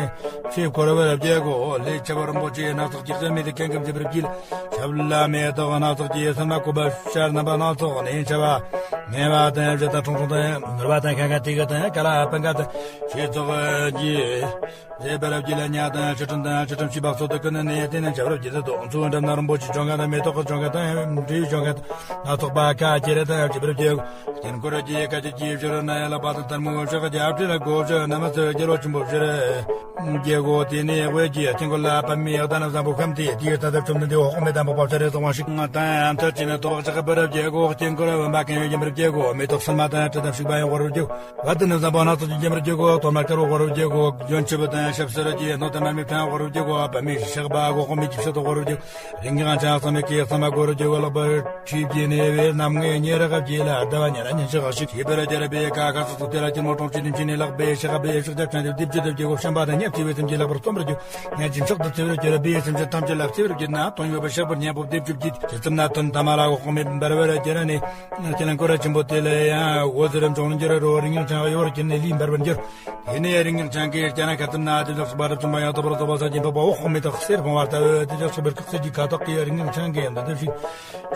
ཕྱིར་འཁོར་བར་བགྱིའོ། ལས་ཆབ་རིན་པོ་ཆེའི་སྣ་ཚོགས་ཀྱི་གསེར་མེ་དེ་ཁེངས་ཀྱིས་མཛེས་པར་བགྱིས་ལ། ཆབ་ལ་མེ་ཏོག་སྣ་ཚོགས་ཀྱི་སིལ་མ་བཀོད་པ་ཤར་རྣམ་པ་སྣ་ཚོགས་ནས་འཆར་བ་ངེས་པ་དང་བཞད་དང་ཁྲུང་ཁྲུང་དང་ནོར་བ་དང་ཤ་ཁ་ཏི་ཀ་དང་ཀ་ལ་པིང་ཀ་དང་ཆོས་ཚོགས་ཀྱི་མཛེས་པར་བགྱིས་ལ། ཉ་དང་ཆུ་ཕྲན་དང་ཆུ་ཕྲན་བཞི་པ་སོགས་དུ་ཀུན་ནས་བརྟེན་ནས་འཆར་བར་བགྱིད་དོ། མཚོའི་འགྲམ་ན་རིན་པོ་ཆེའི་ལྗོན་ཤིང་དང་མེ་ཏོག་གི་ལྗོན་ཤིང་དང་འབྲས་བུའི་ལྗོན་ཤིང་དང་སྣ་ཚོགས་པ་ཁ་ཁྱེར་དང་བགྱིད་པར་བགྱིའོ། དཀྱིལ་འཁོར་གྱི་ཁ་ཁྱེར་གྱི་ཕྱི་རོལ་ན་ཡང་ལག་པ་དང་ཐལ་མོ་ཕྱག་རྒྱ་བྲིས་ལ་སྒོ་ཕྱོགས་རྣམས་སུ་རྒྱལ་པོ་ཆེན་པོ་བཞིར་བགྱིའོ། དེ་ནས་དབུས་ཀྱི་དཀྱིལ་འཁོར་ལ་པདྨའི་གདན་བཟང་པོ་ཁམས་དེ་དེའི་རྩ་དང་བཅོམ་ལྡན་འདས་འོག་མིན་དང་འཕགས་པ་སྤྱན་རས་གཟིགས་དབང་ཕྱུག་དང་མཐུ་ཆེན་ཐོག་ཆགས་པར་བགྱིའོ། དཀྱིལ་འཁོར་བུམ་པ་གང་ཡོད་བརྒྱན་པར་བགྱིའོ། མེ་ཏོག་སིལ་མ་དང་དྲི་དང་བྱུག་པ་ཡང་དབོར་བར་བགྱིའོ། བ་དན་བཟང་པོ་སྣ་ཚོགས་ཀྱིས་བརྒྱན་པར་བགྱིའོ། གཏོར་མ་དཀར་པོ་དབོར་བར་བགྱིའོ། ལྗོན་ཆུ་བུ་དང་ཞབས་བསིལ་གྱི་སྣོད་དང་མར་མེ་ཕྲེང་དབོར་བར་བགྱིའོ། པདྨའི་ཞགས་པ་སྒོ་དབང་མེད་ཀྱི་ཕྱག་ཏུ་དབོར་བར་བགྱིའོ། རིགས་ངན་ཅན་གསང་བའི་སྐད་གསང་བ་སྒོར་བརྗོད་པ་ལག་པར་ཁྲིད་བགྱིས་ནས་བའི་རྣམ་ངེས་ཉེ་རག་བགྱིས་ལ་བཟླ་བ་ཉེ་ར་ཉིན་ཞག་ཞིག་ཤེས་པར་སྦྱར་བའི་ཁ་ཁ་སོ་སོ་དེ་ལ་སྐྱིལ་མོ་ཀྲུང་ཕྱི་ནུབ་ཕྱི་ནས་ལག་པའི་ཞགས་པའི་ཞགས་རྒྱབ་ཅན་དེ་བདེ་བཅུ་དུ་བགྱིའོ། བྱམས་པ་དང་ཉེར་བརྩེ་བའི་སེམས་ཀྱིས་ལག་པར་བརྩམ་པར་བགྱིའོ། ཉེར་གཅིག་མཆོག་ཏུ་བརྩེ་བར་གྱུར་པའི་སེམས་ཅན་ཐམས་ཅད་ལ་བརྩེ་བར་གྱུར་ན་དོན་ཡོད་པའི་ཞགས་པ་སྙན་པོ་བདེ་བཅུ་བགྱིས། ཇི་ཙམ་ན་དོན་ཐ་མ་ལ་འོག་མིན་འབར་བར་གྱུར་ནས་དཀྱིལ་འཁོར་ཆེན་པོ་དེ་ལ་ཡང་འོད་ཟེར་འབྱུང་འགྱུར་རོ། རིགས་ངན་ཅན་གཡོ་བར་གྱུར་ནས་ལུས་འབར་བར་འགྱུར། དེ་ནས་རིགས་ངན་ཅན་གྱིས་བསྐྱལ་ན་ཁ་ཙམ་ན་དེ་ལ་སོགས་པ་རབ་བྱུང་བ་ཡང་དག་པར་རྫོགས་པ་སངས་རྒྱས་འཕགས་པ་འོག་མིན་དག་གསེར་ཕུང་བ་ལྟ་བུ་དེ་ལ་སོགས་པའི་བཀོད་ཚད་ཀྱི་ཁ་དོག་གིས་རིགས་ངན་ཅན་གྱི་འདུན་ཐབས་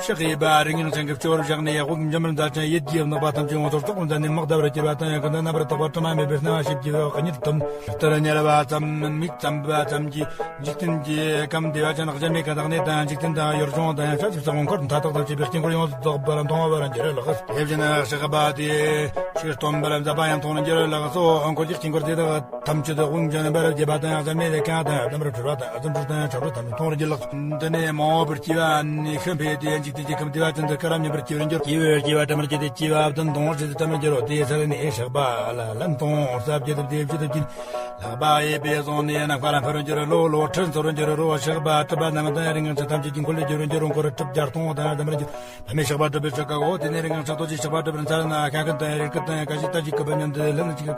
ཤིག་ཕྱག་གཡས་པ་རིགས་ངན་ཅན་གྱི་སྤྱི་བོར་བཞག་ནས་དབུགས་འབྱིན་པར་མཛད་ཅིང་ཡིད་ཀྱི་རྣམ་པ་ཐམས་ཅད་ཡོངས་སུ་རྫོགས་པར་མཛད་ནས་མི་གདའ་བར་གྱུར་པ་དང་ཡང་ཀུན་ཏུ་རྣམ་པར་དག་པ་དྲི་མ་མེད་པའི་སྣང་བ་ཞིག་བགྱིས་པའི་གཉིད་ཐུམ་ལྟར་ཉལ་བ་ཙམ་མིག་བཙུམ་པ་ཙམ་གྱིས་འཇིག་རྟེན་གྱི་ཁམས་བདེ་བ་ཅན་གཞལ་མེད་ཀྱི་བདག་གནས་དང་འཇིག་རྟེན་དང་ཡུལ་ལྗོངས་དང་ཡང་ཤར་ཕྱོགས་སུ་འཁོར་མཐའ་དག་ཏུ་སྐྱེས་པའི་དཀྱིལ་འཁོར་ཡོངས་སུ་རྫོགས་པར་མཐོང་བར་འགྱུར་ལགས། དེ་བཞིན་ཞགས་པ་དེས་ཕྱིར་སྟོན་པར་མཛད་པ་ཡང་མཐོང་བར་འགྱུར་ལགས་སོ། འཁོར་གྱི་དཀྱིལ་འཁོར་དེ་དག་ཐམས་ཅད་དུ་དབུགས་འབྱིན་པར་བགྱིས་པ་དང་གཞལ་མེད་ལས་གང་དང་རྣམ་པར་གྲོལ་བ་དང་ཟུང་འཇུག་དང་ཆོ་འཕྲུལ་ཐམས་ཅད་མཐོང་བར་འགྱུར་ལགས། འདི་ནི་མང་བོ་བར་གྱིས་པ་ནི་ཤི་འཕོས་ཏེ་འཇིག་རྟེན་གྱི་ཁམས་བདེ་བ་ཅན་དུ་སྐུ་རབ་མྱུར་བར་སྐྱེ་བར་འགྱུར། སྐྱེ་བར་བགྱིས་པ་བཀྲམ་པར་བགྱིས་ཏེ་སྐྱེ་བ་བདུན་དང་བཞི་དུ་བཀྲམ་པར་འགྱུར་རོ། དེའི་ཚེ་ནི་ཞགས་པ་ལ་ལན་སྟོང་ས་བརྒྱད་དུ་བདེ་བཅུ་དུ་བགྱིས། ལག་པ་གཡས་པའི་ཟུང་ནས་ནམ་མཁའ་ལ་འཕུར་བར་འགྱུར་རོ། ལོ་ཁྲི་འཚོ་བར་འགྱུར་རོ། ཞགས་པ་གྲུབ་པ་རྣམས་དང་རིགས་ངན་ཅན་ཐམས་ཅད་ཀྱི་འཁོར་ལོས་སྒྱུར་བར་འགྱུར་རོ། འཁོར་གྲུབ་བརྒྱ་སྟོང་དང་ལྡན་པར་འགྱུར། པདྨའི་ཞགས་པ་གྲུབ་པའི་ཆོ་ག་གོ། དེ་ནས་རིགས་ངན་ཕྱག་རྡོར་གྱི་ཞགས་པ་གྲུབ་པར་འཚལ་ན་ཁ་ཁ་དང་རིགས་ཀྱི་དང་ཁ་ཞིག་ལྟ་ཞིག་གི་བུ་མཉམ་དུ་ལྷན་ཅིག་གི་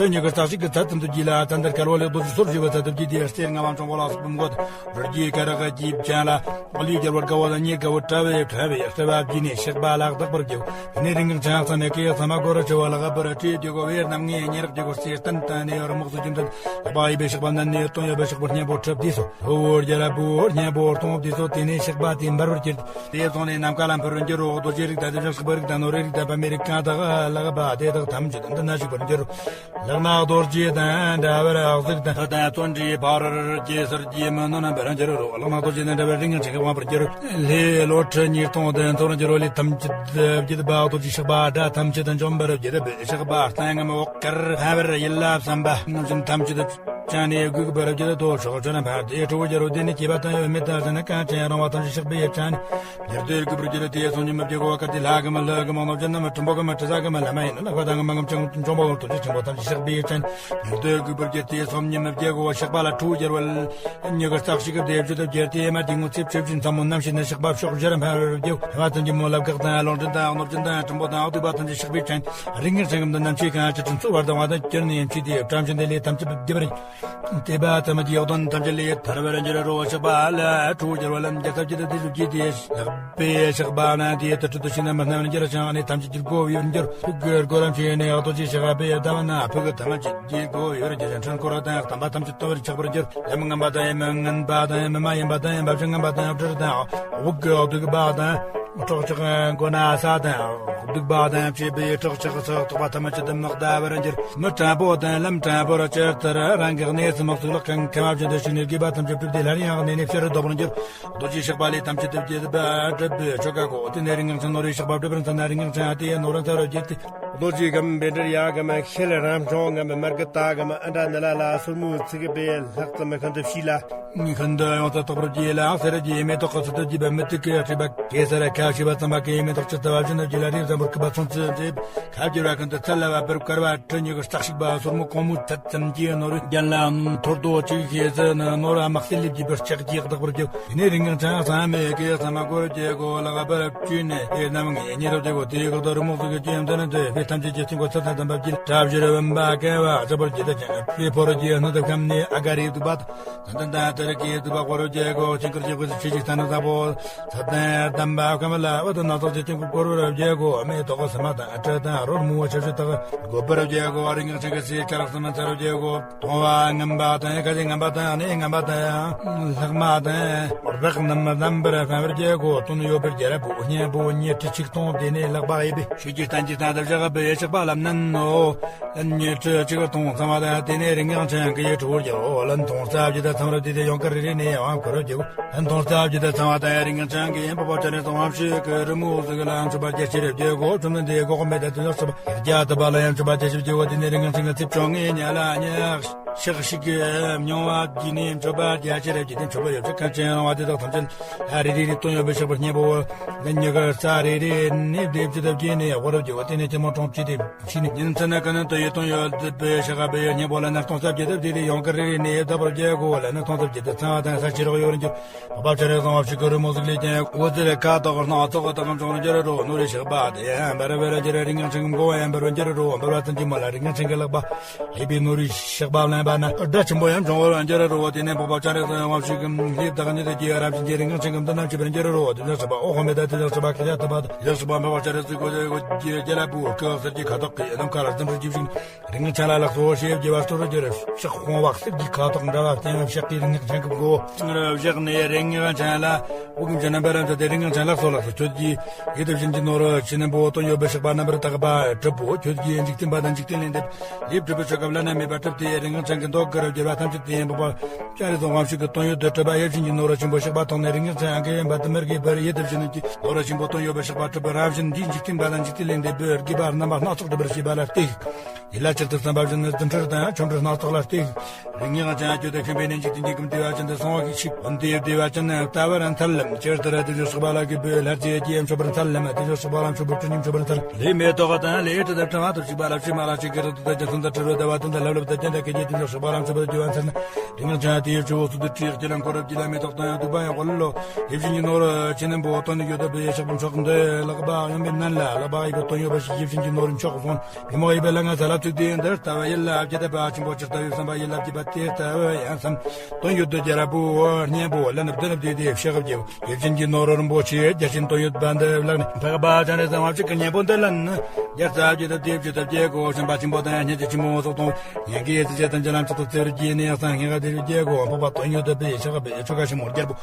ཁྲོད་ཉི་གི་རྩ་ཞིག་གི་ཚད་ཙམ་དུ་བགྱིས་ལ། ཚད་འདིར་དཀར་པོ་ལེགས་རྡོ་རྗེ་སོར་བཞི་པའི་ཚད་དུ་བགྱིས་ཏེ། གསེར་མངའ་བ་འབྱུང་པོ་ལ་སོགས་པའི་མགོ་དང་རོ་བརྒྱའི་སྐེ་རགས་ཀྱི་སྤྱན་ལ་ཀླུའི་རྒྱལ་པོ་དཀར་པོ་དང་གཉེར་དཀར་པོ་དྲ་བས་དྲ་བའི་སྤྲ་བ་བགྱིས་ནས་ཞགས་པ་ལ་བདག་པར་བགྱིའོ། དེ་ནས་རིགས་ངན་ཅན་ཚང་མས་སྐད་ཚང་མ་སྒོ་རུ་ཕྱེ་བ་ལག་པར་ཁྲིད་དགོ་བའི་རྣམ་ངེས་ཉེ་རག་རྒྱུ་སྐོར་སའི་སྟན་དང་ནས་ར་མོག་སུ་རྒྱུ་འདུན་ལག་པ་གཡས་པའི་ཞགས་པ་མནན་ནས་དོན་ཡོད་པའི་ཞགས་པ་སྙན་པོ་གྲུབ་དུས་སོ། ལྷོ་བོ་རྒྱལ་པོ་སྙན་པོ་གཏོང་དུས་སོ། དེ་ནས་ཞགས་པ་དེ་འབར་བར་གྱུར། དེ་སོང་ནས་ནམ་མཁའ་ལ་འཕུར་བར་འགྱུར་རོ། རྡོ་རྗེ་རིགས་དང་དེ་བཞིན་ཞགས་པའི་རིགས་དང་ནོར་བུའི་རིགས་དང་པདྨའི་རིགས་གང་དག་ལག་པ་དེ་དག་ཐམས་ཅད་འདི་ན་ཞུགས་པར་འགྱུར་རོ། ལག་ན་རྡོ་རྗེ་དང་འདྲ་བར་གཟིགས་དང་ཐོད་དང་བརྩོན་འགྲུས་ཕ་རོལ་གྱི་ཟུར་གྱི་མི་གནོད་ན་འབར་འགྱུར་རོ། ལག་ན་རྡོ་རྗེ་དང་འདྲ་བར་རིགས་ངན་ཅན་གྱིས་དབང་བར་འགྱུར་རོ། ལྷའི་བློ་གྲོས་ཉིས་སྟོང་དུ་འཚོ་བར་འགྱུར་རོ། ལས་ཐམས་ཅད་བགྱིས་པ་རྡོ་རྗེ་ཞགས་པ་དགྲ་ཐམས་ཅད་འཇོམས་པར་བགྱིད་པའི་ཞགས་པ་གཏན་ངམ་འོག་དཀར་ཕན་པར་ཡིད་ལ་བསམ་པ་རྣམ་བཞིན་ཐམས་ཅད་ཅན་ནས་འགུགས་པར་བགྱིད་དོ། ཕྱོགས་བཅུ་ན་འཕར་ཏེ་ཁྲོ་བོ་རྒྱལ་པོ་དེ་ནི་སྐྱེས་པ་དང་ཡོད་མེད་དང་ཟིན་ན་གང་ཅན་རང་བ་ཐམས་ཅད་ཞགས་པའི་ཡབ་ཆེན་ཉེར་བདོ་འགུགས་པར་འགྱུར་རོ། དེ་སོང་ཉིད་མི་བགྱིད་གོ། སྐབས་དེ་ལྷ་གི་མི་ཀླུ་གི་མི་གནོད་སྦྱིན་ནི་མི་གྲུམ་པོ་གི་མི་དྲི་ཟ་གི་མི་ལྷ་མ་ཡིན་ནོ། ལྷག་པ་དང་ངུ་མ་ངམ་ཅང་འཇོམས་པ་ལོ་རྡོ་རྗེ་ཆེན་པོ་ཐམས་ཅད་ཞགས་པའི་ཡབ་ཆེན་ཉེར་བདོ་འགུགས་པར་འགྱུར། དེ་སོང་ཉིད་མི་བགྱིད་གོ། ཞགས་པ་ལ་ཁྲོ་བོ་རྒྱལ་པོ་ཉི་གི་རྩ་གཅིག་གི་བདེ་བཅུ་དུ་བགྱིས་ཏེ་མ་དེ་ངུ་ཚེ་ཆོས་བཞིན་ཚ་མོ་རྣམ་ཤེས་ནི་ཞགས་པ་ཕྱོགས་བཞིར་འཕར་བར་བགྱིའོ། ལྷ་མ་ཐམས་ཅད་མོ་ལ་བཀའ་དང་ལོག་འདྲེན་དང་གནོད་སྦྱིན་དང་གྲུམ་པོ་དང་ཨ་དུ་བ་ཐམས་ཅད་ཞགས་པའི་ཡབ་ཆེན་རིགས་ངན་སེམས་ཁམས་དང་རྣམ་ཤེས་གང་ཅི་ཕྱིན་ཚུལ་བར་དང་བ་དང་གྱུར་ནས་ཡང་ཕྱིས་ཏེ་བཀྲམ་ཞིང་དེ་ལས་ཐམས་ཅད་བགྱིད་པར། དེ་པ་ཐ་མ་གྱི་འོག་དོན་ཐམས་ཅད་ལས་ཐར་བར་འགྱུར་རོ། ཆགས་པ་ལ་འཁྲུལ་འགྱུར་བ་ལ་འགྱུར་ཐབས་ཀྱི་དེ་ཚུལ་གྱིས་དེ་ལག་པས་ཆགས་པ་ན་དེ་ལྟར་འཁྲུལ་དུ་ཕྱིན་ན་མི་སྣང་བར་འགྱུར་ཞིང་ནི་ཐམས་ཅད་ཀྱི་སྒོ་ཡོད་འགྱུར། ཕུག་གི་སྒོ་ལམ་ཕྱེ་ནས་རྡོ་རྗེ་ཆགས་པས་བསྡམས་ན་ཕུག་གི་ཐ་མ་གྱི་སྒོ་ཡོད་འགྱུར་ཞིང་འཕྲུལ་འཁོར་དང་བསྡམས་པ་ཐམས་ཅད་སྟོང་པར་ཆགས་པར་འགྱུར། ལམ་ངན་པ་དང་མི་ངན་པ་དང་མི་མ་ཡིན་པ་དང་བབ་ཅོལ་ངན་པ་དང་བྲུལ་དང་དབུགས་ཀྱི་སྡུག་པ་དང་། སྲོག་ཆགས་མགོ་ན་ས་དང་སྡུག་པ་དང་བཅས་པའི་སྲོག་ཆགས་སུ་གཏོགས་པ་ཐམས་ཅད་དུ་མི་བདའ་བར་འགྱུར། མི་དྲང་པོ་དང་ལམ་དྲང་པོར་ཇི་ལྟར་རང་གི་གནས་སུ་དམག་ཚུགས་ལག་ཁང་ཁེམ་བ་ཅན་དུ་ཞུགས་ནས་རྒས་པ་ཐམས་ཅད་བསྒྲུབས་ཏེ་སླར་ཡང་གནས་ནས་ཕྱིར་ལྡོག་པར་འགྱུར། རྡོ་རྗེ་ཆགས་པ་ལས་ཐམས་ཅད་དུ་བསྐྱེད་པ་སྒྲུབ་པའི་ཆོ་ག་གོ། དེ་ནས་རིགས་ངན་ཅན་ནོར་བུའི་ཆགས་པ་སྒྲུབ་པར་འཚལ་ན་རིགས་ངན་ཅན་ཨ་ཏི་ཡ་ནོར་བུ་འཚལ་ལོ་བགྱིས་ཏེ། རྡོ་རྗེ་སྒམ་བཻ་ཌཱུརྱ་སྒམ་ཤེལ་རམ་གྲོང་སྒམ་མར་གད་ཏ་སྒམ་ཨ་འདྲ་ནི་ལ་ལ་སོར་མོའི་ཚིགས་པའི་ལྷག་ཙམ་ཤིན་ཏུ་ཕྱིས་ལ། ཤིན་ཏུ་ཡོངས་སུ་རྟོག་པར་བགྱིས་ལ་གསེར་གྱི་མེ་ཏོག་གི་ཚུལ་དུ་བགྱིས་པ་མུ་ཏིག་གི་སྤྲིས་པ་གེ་སར་ཁ་ཕྱེ་བ་ཙམ་པ་གི་མེ་ཏོག་ཅི་ལྟ་བ་བཞིན་དུ་བགྱིས་ལ་རིགས་བཟང་པོར་གུས་པ་མཚུངས་སུ་མཛེས་ཁ་བསྒྱུར་བ་ཀུན་ཏུ་ཚད་ལ་བབ་པར་དཀར་བ་ཁྲི་གཉིས་ཀྱི་རྩ་ཞིག་པ་སོར་མོ་གོང་མོའི་ཚད་ཙམ་གྱི་ནོར་བུའི་རྒྱན་ལ་ཐོར་ཏོ་གཅིག་ཤེས་སུ་ནོར་བ་དམར་སེར་ལེབ་ཀྱི་བུར་ལྕགས་ཀྱིས་བཏགས་པར་བགྱིས། དེ་ནས་རིགས་ངན་ཅན་ཚང་མས་གེགས་ཚང་མ་བསྐོར་བརྒྱལ་གོ། ལག་པར་བཅུས་ནས་དེ་རྣམས་ངེས་ཉེ་རབ་བདེ་གོ། དེའི་འོག་ཏུ་རི་མོ་ཟིག་གི་རྒྱན་དུ་ནི་འདི་དཔེ་ཐམས་ཅད་ཀྱི་སྟེང་གོ་ཚད་དང་ལྡན་པ་བགྱིས། གྲབས་བཞིར་བུམ་པ་བཀལ་བ་ལྕགས་པར་བགྱིས་ཏེ་ཀྱང་དཔེ་ཕོ་རོ་གྱི་སྣོད་དུ་ཁམས་ནས་ཨ་ག་རིའི་བདུག་པ་དང་། དན་དན་དན་དེར་གྱི་བདུག་པ་དཀོར་རོ་རྒྱལ་གོ། ཆེན་ཁུར་གྱི་དབུས་སུ་ཆེ་ཅིག་ཐ་ན་ས་པོ་ཚད་ལྡན་ལྡན་པ་ཁམས་ལ་འོད་དུ་སྣ་ཚོགས་ཀྱི་སྟེང་གོ་བསྐོར་བར་བགྱིས་གོ། མེ་ཏོག་གི་སི་མ་དང་སྤྲེའུ་དང་རོལ་མོའི་ཆ་ཤས་དག་དགོད་པར་བགྱིས་གོ། རིགས་ངན་ཅན་གྱི་སའི་ཆ་ལག་ཙམ་འཚལ་བར་བགྱིས་གོ། མཐོང་བ་ངན་པ་དང་ཁ་ཟས་ངན་པ་དང་གནས་ངན་པ་དང་ལྷག་མ་དང་རགས་རྣམས་བསྡམས་པར་ཕན་པར་བགྱིའོ། དོན་ཡོད་པར་རྒྱལ་པོ་སྙིང་པོ་ཉི་ཁྲི་ཆིག་སྟོང་དེ་ནས་ལག་པ་གཡས་པས་ཤུགས་ཀྱིས་བསྟན་གྱིས་བསྟན་ཏེ་བཞག་པའི་ཆགས་པ་ལམ་ནན་ནོ། ལན་ཉི་ཁྲི་ཆིག་སྟོང་ཚང་བ་དང་དེ་ནས་རིགས་ངན་ཅན་གྱི་ཁྲོ་བོར་རྒྱལ་པོ་ལན་སྟོང་རྩ་བརྒྱད་དང་ཚང་བར་དེ་དེ་ཡང་དཀར་རེ་རེ་ནས་དབང་བསྐུར་རྒྱལ་པོ་ལན་སྟོང་རྩ་བརྒྱད་དང་ཚང་བ་དང་རིགས་ངན་ཅན་གྱི་ཡན་པ་པ་ཅ་རེ་སོང་བ་ཞིག་གི་རི་མོ་ཟིག་ལ་མཆོད་པ་རྒྱ་ཆེར་རྒྱལ་གོ། བཅོམ་ལྡན་འདས་གོ་གོ་མེད་དང་དེ་ལ་སོགས་པ་རྒྱ་དུ་བ་ལ་ཡང་མཆོད་པ་རྒྱ་ཆེར་རྒྱལ་བ་དེ་ནས་རིགས་ངན་ཅན་གྱི་ཚིག་བཅོ་ལྔའི་ཉ་ལ་ཉ། ཤག་ཤིག་གི་མྱོང་བ་བགྱིས་ནས་མཆོད་པ་རྒྱ་ཆེར་བགྱིས་ཏེ་མཆོད་པ་ཡོ་བྱད་གང་ཅི་ཡང་བ་དེ་དག་ཐམས་ཅད་ལ་རེ་རེ་ནས་དོན་ཡོད་པའི་ཕྱག་པར་བསྙེན་པའོ། ལན་ཉི་ཤུ་རྩ་རེ་རེ་ནས་བདེ་བྱེད་དུ་བགྱིས་ནས་དབོར་རྒྱུ་བ་དེ་ནས་ཅི་མོ་གྲོང་ཁྱེར་དེ་ཕྱི་ནས་ཉིན་མཚན་ནི་ཀུན་ཏུ་ཡི་དོན་ཡོད་པའི་ཕྱག་པའི་བསྙེན་པོ་ལ་ནི་སྟོང་རྩ་བརྒྱད་དུ་བགྱིས་ཏེ་ཡང་དཀར་རེ་རེ་ནས་བདག་པར་བགྱིའོ། ལ་ནི་སྟོང་རྩ་བརྒྱད་དུ་ཚང་བ་དང་ས་ཕྱི་རོགས་ཡོད་རིན་གྱུར། འཕགས་པ་སྤྱན་རས་གཟིགས་དབང་ཕྱུག་གི་རོལ་མོ་ཟིག་ལས་ཀྱང་འོད་ཟེར་ཁ་དོག་སྣ་ཚོགས་དག་འབྱུང་འགྱུར་རོ། ནོར་བུའི་ཕྱག་པ་དེ་ཡང་འབར་བར་འགྱུར། རིགས་ངན་ཅན་གྱི་མགོ་བ་ཡང་འབར་བར་འགྱུར་རོ། འབར་བ་ཙམ་གྱིས་མ་ལ་རིགས་ངན་ཅན་གྱི་ལག་པ་གཡས་པས་ནོར་བུའི་ཕྱག་པ་བླངས་པ་ན། སྒྲ་ཆེན་པོ་ཡང་འབྱུང་བར་འགྱུར་རོ། དེ་ནས་འཕགས་པ་སྤྱན་རས་གཟིགས་དབང་ཕྱུག་གི་ལྷའི་བདག་ཉིད་ཀྱི་རབ་བྱིན་གྱིས་རིགས་ངན་ཅན་གྱི་མདུན་ན་མཆིས་པར་འགྱུར་རོ། དེ་ལ་སོགས་པ་འོག་མེད་དང་དེ་ལ་སོགས་པ་ཁ་ཡ་ཐུབ་པ་དང་། དེ་ལ་སོགས་པ་འཕགས་པ་སྤྱན་རས་གཟིགས་གོ་གི་རྒྱལ་པོ་སྐུ་གསེར་གྱི་ཁ་དོག་གི་ནམ་མཁའ་ལ་རྫུ་འཕྲུལ་གྱིས་བཞུགས། རིགས་ངན་ཅན་ལ་ལགས་སོ་ཞེས་བགྱི་བར་སྟོར་རྒྱུར་ཕྱག་ཕོང་བ་གསེར་གྱི་ཁ་དོག་འདྲ་བ་བསྟན་པའི་ཕྱག་གིས་རིགས་ངན་ཅན་གྱི་མགོ་བོ་བཞག་ནས་རིགས་ངན་ཅན་ལ་དབུགས་འབྱིན་པར་མཛད་དེ། རིགས་ངན་ཅན་ལགས་སོ་ལགས་སོ། ཁྱོད་ཀྱིས་ཡིད་དུ་བཞིན་གྱི་ནོར་ཕྱི་ནུན་པོ་དོན་ཡོད་པའི་ཕྱག་པ་རྣམ་པར་དག་པ་གྲུབ་བོ། ཁྱོད་ཀྱིས་འཇིག་རྟེན་པ་དང་འཇིག་རྟེན་ལས་འདས་ལས་གྲུབ་པའི་ཆོ་ག་བླ་ན་མེད་པ་གྲུབ་སྟེ། རིགས་ངན་ཅན་གྱི་མདོག་དཀར་བསྒྱུར་བ་ཐམས་ཅད་དེ་ཡིན་པ། སྤྱན་རས་གཟིགས་དབང་ཕྱུག་གི་དོན་ཡོད་དུ་གྲུབ་པ་ཡིད་བཞིན་གྱི་ནོར་ཆེན་པོ་ཕྱག་པ་ཐོགས་ནས་རིགས་ངན་ཅན་ཨང་ཀི་ཡིན་པ་དུ་མར་གྱི་བར་ཡིད་དུ་བཞིན་གྱི་ནོར་ཆེན་པོ་དོན་ཡོད་པའི་ཕྱག་པ་གྲུབ་པ་རང་བཞིན་འདིས་འཇིག་རྟེན་པ་དང་འཇིག་རྟེན་ལས་འདས་པའི་དགེ་བ་རྣམ་པ་སྣ་ཚོགས་སྒྲུབ་པར་བྱེད་པ་ལ་བརྟེན། ཡིད་ལ་ཇི་ལྟར་བསམ་པ་བཞིན་རྫུ་འཕྲུལ་དང་ཆོ་འཕྲུལ་སྣ་ཚོགས་ལ་བརྟེན། རིགས་ངན་ཅན་ཁྱོད་དང་མཁྱེན་པས་ནི་འཇིག་རྟེན་གྱི་ཀུན་བདེ་བ་ཅན་དུ་སོང་བ་ཞིག་ཀུན་བདེ་བདེ་བ་ཅན་ལྟ་བར་འཚལ་ལམ། ཇི་ལྟར་དེ་བཞིན་གཤེགས་པ་ལ་གུས་པས་ལྷར་བཅས་ཀྱིས་མཆོད་པར་འཚལ་ལམ། དེ་བཞིན་གཤེགས་པ་ལ་མཆོད་པའི་སྤྲིན་གྱིས་མཆོད་པར་འཚལ། ལྷའི་མེ་ཏོག་དང་ལྷའི་དྲི་དང་ཕྲེང་བ་དང་བཅས་པ་ལ་ཕྱི་མ་ལ་ཕྱི་གི་རི་དྭགས་དང་རྒྱ་མཚོ་དང་དྲི་རོ་ཟླ་བ་དང་ལྷབ་ལྷུབ་དང་ཅན་དང་སྐད་ཅིག་དེ་བཞིན་གཤེགས་པ་ལ་མཆོད་པར་བགྱི་བར་འཚལ་ན། རིགས་ངན་ཅན་དེའི་ཆུ་བོ་སུ་དུ་ཁྲིད་ཀྱི་ལམ་འཁོར་རབ་ཀྱི་ལ་མེ་ཏོག་དང་ཡང་བདུག་པ་ཡང་འོད་ལོ། ཡིད་བཞིན་གྱི་ནོར་ཆེ་ནན་པོ་དོན་ཡོད་དོ་བའི་ཕྱག་པོ་མཆོག་འདི་ལག་པ་གཡོན་པའི་སྣ་ལ་ལག་པ་གཡས་པའི་དོན་ཡོད་པ་ཞིག་ཡིད་བཞིན་གྱི་ནོར་མཆོག་གསུང་། པུས་མོ་གཡས་པའི་ལག་ང་ས་ལ་བཙུགས་ཏེ་འདི་ལྟ་བུ་ཡིད་ལ་བགྱི་ད་པ་ཆེན་པོ་ཇི་ལྟ་བུའི་བསམ་པ་ཡིད་ལ་བགྱིས་པ་དེ་ལྟ་བུ་ཡང་བསམ། དོན་ཡོད་དོ་རྒྱལ་པོ་གཉན་པོ་ལ་ནི་བདུན་བདུན་ཏེ་ཕྱག་བགྱིའོ། ཡིད་བཞིན་གྱི་ནོར་རིན་པོ་ཆེ་རྒྱ་ཆེན་དོན་ཡོད་པ་འདི་ལག་ནས་འཕགས་པ་སྤྱན་རས་གཟིགས་དབང་ཕྱུག་གི་གཉན་པོ་འདི་ལ་ནི་རྒྱལ་ཚབ་ཀྱི་དུ་དེ་བཅུ་དུ་བརྒྱད་གོ། ཤམ་པ་ཆེན་པོ་དང་སྙན་ཆེན་ཆེན་མོ་སོགས་དང་། ཡང་གི་ཡེ་ཚུལ་ཅན་དང་ཅི་ལམ་ཅི་ཐོག་བརྩེ་བར་བགྱིས་ནས་ཡང་སང་ངེ་ག་དེ་བརྒྱད་གོ། འཕགས་པ་དོན་ཡོད་དུ་པའི་ཤ་ག་པའི་ཆོ་ག་ཤི་མོ་རྒྱལ་པོ།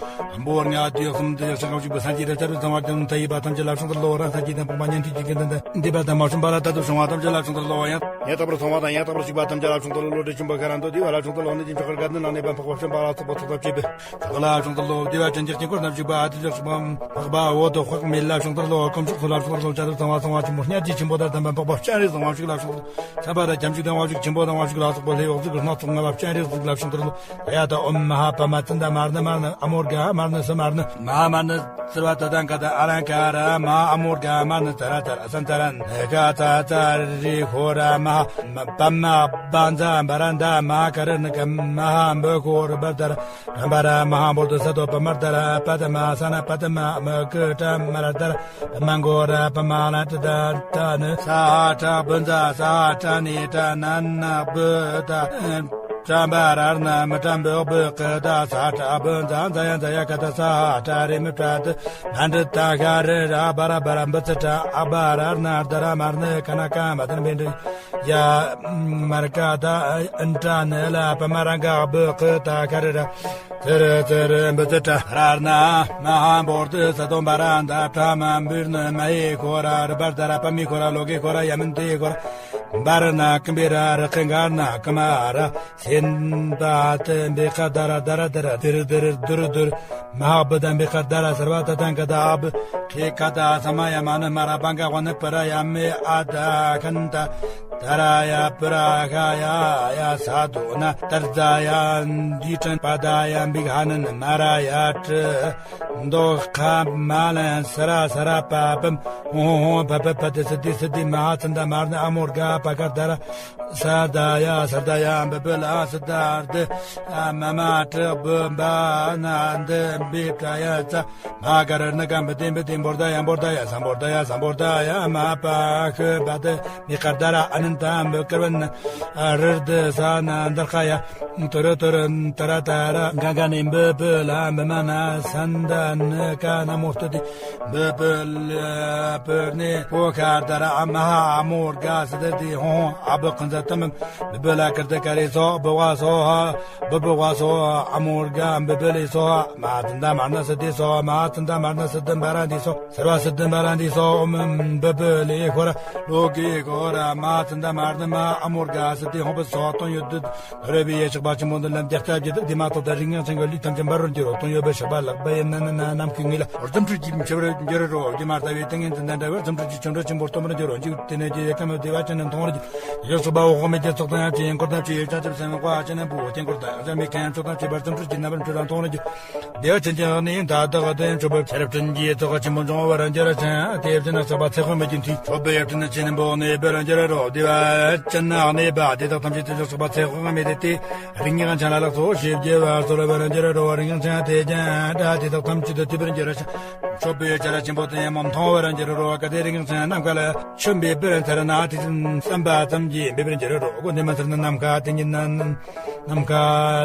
འབོར་ང་དུ་ཡག་གསུམ་དུ་ཡག་ཤ་ག་ཞིག་པའི་སངས་རྒྱས་རབ་བྱ་རུ་ཚང་བར་ཀྱང་མཐའ་ཡས་པ་ཐམས་ཅད་ལ་བྱང་དུ་ལོ་རང་སངས་རྒྱས་དང་འཕགས་པ་ཉན་ཐོས་ཀྱི་དགེ་འདུན་དང་འདས་པ་དང་མ་བྱོན་པ་ལ་ད་དུ་བྱུང་བ་ཐམས་ཅད་ལ་བྱང་དུ་ལོ་ཡང་། ཡང་དག་པར་མཐོང་བ་དང་ཡང་དག་པར་གཟིགས་པ་ཐམས་ཅད་ལ་བྱང་དུ་ལོ། བློ་གྲོས་ཆེན་པོ་ཁ་རང་དུ་བདེ་བ་ལ་བྱང་དུ་ལོ། གནོད་སྦྱིན་ཆོ་གར་དགའ་ལྡན་ལག་ནས་པ་འཕགས་པ་བྱོན་པ་ལ་སོགས་པ་ཚོགས་དང་བཅས་པའི་ཆོ་ག་ལ་བྱང་དུ་ལོ། བདེ་བ་ཅན་འཇིག་རྟེན་འཁོར་རྣམས་ཞིག་པ་ཨ་ཏི་ཤ་གསུམ་པ་འཕགས་པ་འོད་དུ་དཔག་མེད་ལ་བྱང་དུ་ལོ། དཀོན་མཆོག་ཚོགས་ལ་བྱང་དུ་ལོ། བྱ་དུར་ཚང་བ་ཚང་བ་ཆེན་པོ་ཉག་གཅིག་ཆེན་པོ་དང་ལྡན་པ་འཕགས་པ་སྤྱན་རས་གཟིགས་དབང་ཕྱུག་ལ་བྱང་དུ་ལོ། ཚངས་པ་དང་ཁྱབ་འཇུག་དང་དབང་ཕྱུག་ཆེན་པོ་དང་དབང་ཕྱུག་ལ་སོགས་པ་ལྷའི་འོག་གཟུགས་ཀྱི་སྣ་ཚོགས་མངའ་བ་སྤྱན་རས་གཟིགས་ལ་བྱང་དུ་ལོ། ཡ་ད་ཨོཾ་མ་ཧཱ་པདྨ་ཙནྡ་མ་ར་ཎི་མ་ར་ཎི་ཨ་མོ་རྒ་མ་ར་ཎི་སི་མ་ར་ཎི་མ་ཧཱ་མ་ར་ཎི་ཙི་ཝ་ཏ་ཏ་ག་ཏ་ཨ་ལ་ཀ་ར་མ་ཧཱ་ཨ་མོ་རྒ་མ་ར་ཎི་ཙ་ར་ཙ་ར་ཨ་སན་ཙ་ར་ནི་ག་ཙ་ཙ་རི་ཧོ་ར་མ་ཧཱ་པདྨ་བཛྲ་བྷ་ར་ད་མ་ཧཱ་ཀ་རུ་ཎི་ཀ་མ་ཧཱ་འབོ་ཀོ་རུ་བྷ་དྲ་ར་བྷ་ར་མ་ཧཱ་བོ་དྷི་སཏྭ་པདྨ་དྲ་ར་པདྨ་སཱ་ན་པདྨ་མི་ཀུ་ཏྲ་མ་ར་དྲ་ར་པདྨ་གོ་ར་པདྨ་ལ་ཏྲ་ད་ཏྲ་ནི་ས་ཧ་ཏྲ་བྷུ་ཛ་ས་ཧ་ཏྲ་ནི་ཏྲ་ན་ན་བྷུ་ཏྲ། བཀྲམ་པ་ར་ན་མི་བཀྲམ་བུ་བུ་ཀི་ད་ས་ཏྲ་བུ་ཛ་ཛ་ཡ་ཛ་ཡ་ཀ་ད་ས་ཏྲ་རེ་མི་ཏྲ་ཏི་མ་འདྲི་ད་ཤ་རི་ར་བ་ར་བ་ར་འབུ་ཚི་ཏྲ་ཨ་བ་ར་ན་ད་ར་མ་ནི་ཀ་ན་ཀ་མ་དན་བེ་འདྲི་ཡ་མར་ཀ་ད་ཨན་ཏྲ་ནི་ལ་པ་མ་ར་ག་བུ་ཀི་ད་ཤ་རི་ར་ཙི་རི་ཙི་རི་འབུ་ཚི་ཏྲ་ར་ན་མ་ཧ་འབོར་ཏི་ས་དོམ་བ་ར་ད་ཏྲ་མ་འབུར་ནི་མ་ཧེ་ཁོ་ར་རི་བར་ད་ར་པ་མི་ཁོ་ར་ལོ་ཀེ་ཁོ་ར་ཡ་མིན་ཏི་ཁོ་ར་བ་ར་ན་ཀི་འབེ་ར་རི་ཁི་འགར་ན་ཀི་མ་ར། སེམས་པ་དེ་འབེ་ཁ་ད་ར་ད་ར་ད་ར་དིར་དིར་དུར་དུར་མ་ཧ་བུ་དང་འབེ་ཁ་ད་ར་སར་བ་ད་དང་ག་ད་ཨ་བུ་ཁེ་ཁ་ད་ས་མ་ཡ་མ་ནི་མ་ར་བང་ག་ཝ་ནི་པ་ར་ཡ་མེ་ཨ་ད་ཁན་ད་ད་ར་ཡ་པུ་ར་ཁ་ཡ་ཡ་ས་དོ་ན་དར་ཛ་ཡ་འདི་ཁྲན་པ་ད་ཡ་འབིག་ཧ་ནི་ནི་མ་ར་ཡ་ཏྲི་མདོ་ཁ་མ་ལན་ས་ར་ས་ར་པ་པམ་ཧོ་ཧོ་པ་པ་པ་དི་སི་དི་སི་དི་མ་ཧ་ཚན་ད་མ་ར་ནི་ཨ་མོར་ག་པ་ཀ་ད་ར། ས་ད་ཡ་ས་ད་ཡ་འབི་བི་ལ་ས་ད་རྡི་མ་མ་དྲག་བུ་འབ་ན་འདི་འབི་པྲ་ཡ་ཙ་མ་ག་ར་ནི་ཀ་འབི་ཏི་འབི་ཏི་འབོར་ད་ཡ་འབོར་ད་ཡ་ས་འབོར་ད་ཡ་ས་འབོར་ད་ཡ་མ་པ་ཤི་བ་དི་མི་ཀར་ད་ར་ཨ་ནན་ད་འབི་ཀར་བན་རི་རྡི་ས་ན་འདར་ཁ་ཡ་དུ་རུ་དུ་རུ་ཏ་ར་ཏ་ར་ག་ག་ནི་འབི་བི་ལ་འབི་མ་ན་སན་ད་ནི་ཀ་ན་མོ་སྟི་ཏི། བི་བི་ལ་བི་ནི་བོ་ཁ་ད་ར་ཨ་མ་ཧ་ཨ་མོ་ར་ག་ས་ད་དི་ཧོང་ཨ་བི་ཁན་ཛ་ཏམ་བི་བི་ལ་ཀར་ད་ཀ་རི་སོ་བི་བ་སོ་ཧ་བི་བི་བ་སོ་ཨ་མོ་ར་ག་བི་བི་ལི་སོ་ཧ་མ་ཙན་ད་མར་ན་ས་དི་སོ་ཧ་མ་ཙན་ད་མར་ན་ས་དི་བ་ར་དི་སོ་སར་བ་ས་དི་བ་ར་དི་སོ་ཨོ་མི་བི་བི་ལི་ཁོ་ར་ལོ་གི་ཁོ་ར་མ་ཙན་ད་མར་ན་མ་ཨ་མོ་ར་ག་ས་དི་ཧོང་བི་སོ་ཧ་ཏོན་ཡོད་དུ། རེ་བའི་ཡེ་ཆགས་པ་ཆེན་པོ་འདི་ལམ་རྒྱ་སྐྱ་བརྒྱད་དུ་དེ་མ་ཐོག་ཏུ་རིགས་ངན་ཚན་གྱི་ལུས་ཐམས་ཅད་འབར་བར་འགྱུར་རོ། དོན་ཡོད་པའི་ཆགས་པ་ལག་པ་ཡིན་ན་ན་ན་ནམ་མཁའི་ངོས་ལ་འོར་འཛུམ་ཁྲུས་ཀྱིས་མཆེ་བར་འགྱུར་རོ། རྒྱུ་མ་ལྟ་བུའི་ཏིང་ངེ་འཛིན་དང་འདྲ་བར་འཛུམ་ཁྲུས་ཀྱི་ཆོ་འཕྲུལ་ཆེན་པོར་སྟོན་པར་འགྱུར་རོ། འཇིག་དེ་ནས་རྒྱུ་ཡི་ཁམས་བདེ་བ་ཅན་རྣམས་མཐོང་བར་འགྱུར། ཡོ་སོགས་པ་འོག་མེད་ཀྱི་ཚོགས་དང་ཡང་ཅི་ཡིན་འཁོར་ཐམས་ཅད་ཡོད་ཅང་ཅི་སེམས་ཀ་ཅི་ནས་བུ་བསྟན་འཁོར་དང་ཡང་མི་ཁན་ཚོགས་དང་བཅས་པར་འཛུམ་ཁྲུས་ཀྱི་རྣམ་པར་འཕྲུལ་དང་མཐོང་བར་འགྱུར། བདེ་བ་ཅན་གྱི་ངག་ནི་ད་ལྟ་ག་དོན་ཆོག་པའི་ཆ་རབ་ཕྲན་གྱི་ཚོགས་ཆེན་པོ་འབྱུང་བར་འགྱུར་ཅང་། དེ་བཞིན་གསོག་པ་ཚེ་དཔག་མེད་ཀྱི་མཐུས་མཆོད་པའི་ཡབ་ཕྲན་ཆེན་པོ་གནས་པར་འགྱུར་རོ། བདེ་བ་ཅན་གནས་པ་དེ་དག་ཐམས་ཅད་དེ་ཚོགས་གསོག་པ་ཚེ་དཔག་མེད་དེ་སྟེ། རིགས་ངན་ཅན་ལ་ལག་སོགས་ཞེས་བགྱི་བར་གསོལ་བར་འགྱུར་རོ། རིགས་ངན་ཅན་དེ་ཀྱང་དགྲ་དེ་དག་ཐམས་ཅད་དུ་ཐུལ་བར་འགྱུར་ཞིང་། མཆོད་པའི་ཆར་ཆེན་པོ་དེ་ཡང་མཐོང་བར་འགྱུར་རོ། གལ་ཏེ་རིགས་ངན་ཅན་ནམ་མཁའ་ལ་མཆོད་པའི་པར་འཚལ་ན་དེ་བསམ་པ་ཙམ་གྱིས་འབེབས་པར་འགྱུར་རོ། དགོན་སྡེ་མ་ཚར་ན་ནམ་མཁའ་དེ་ཉིད་ན། ནམ་མཁའ་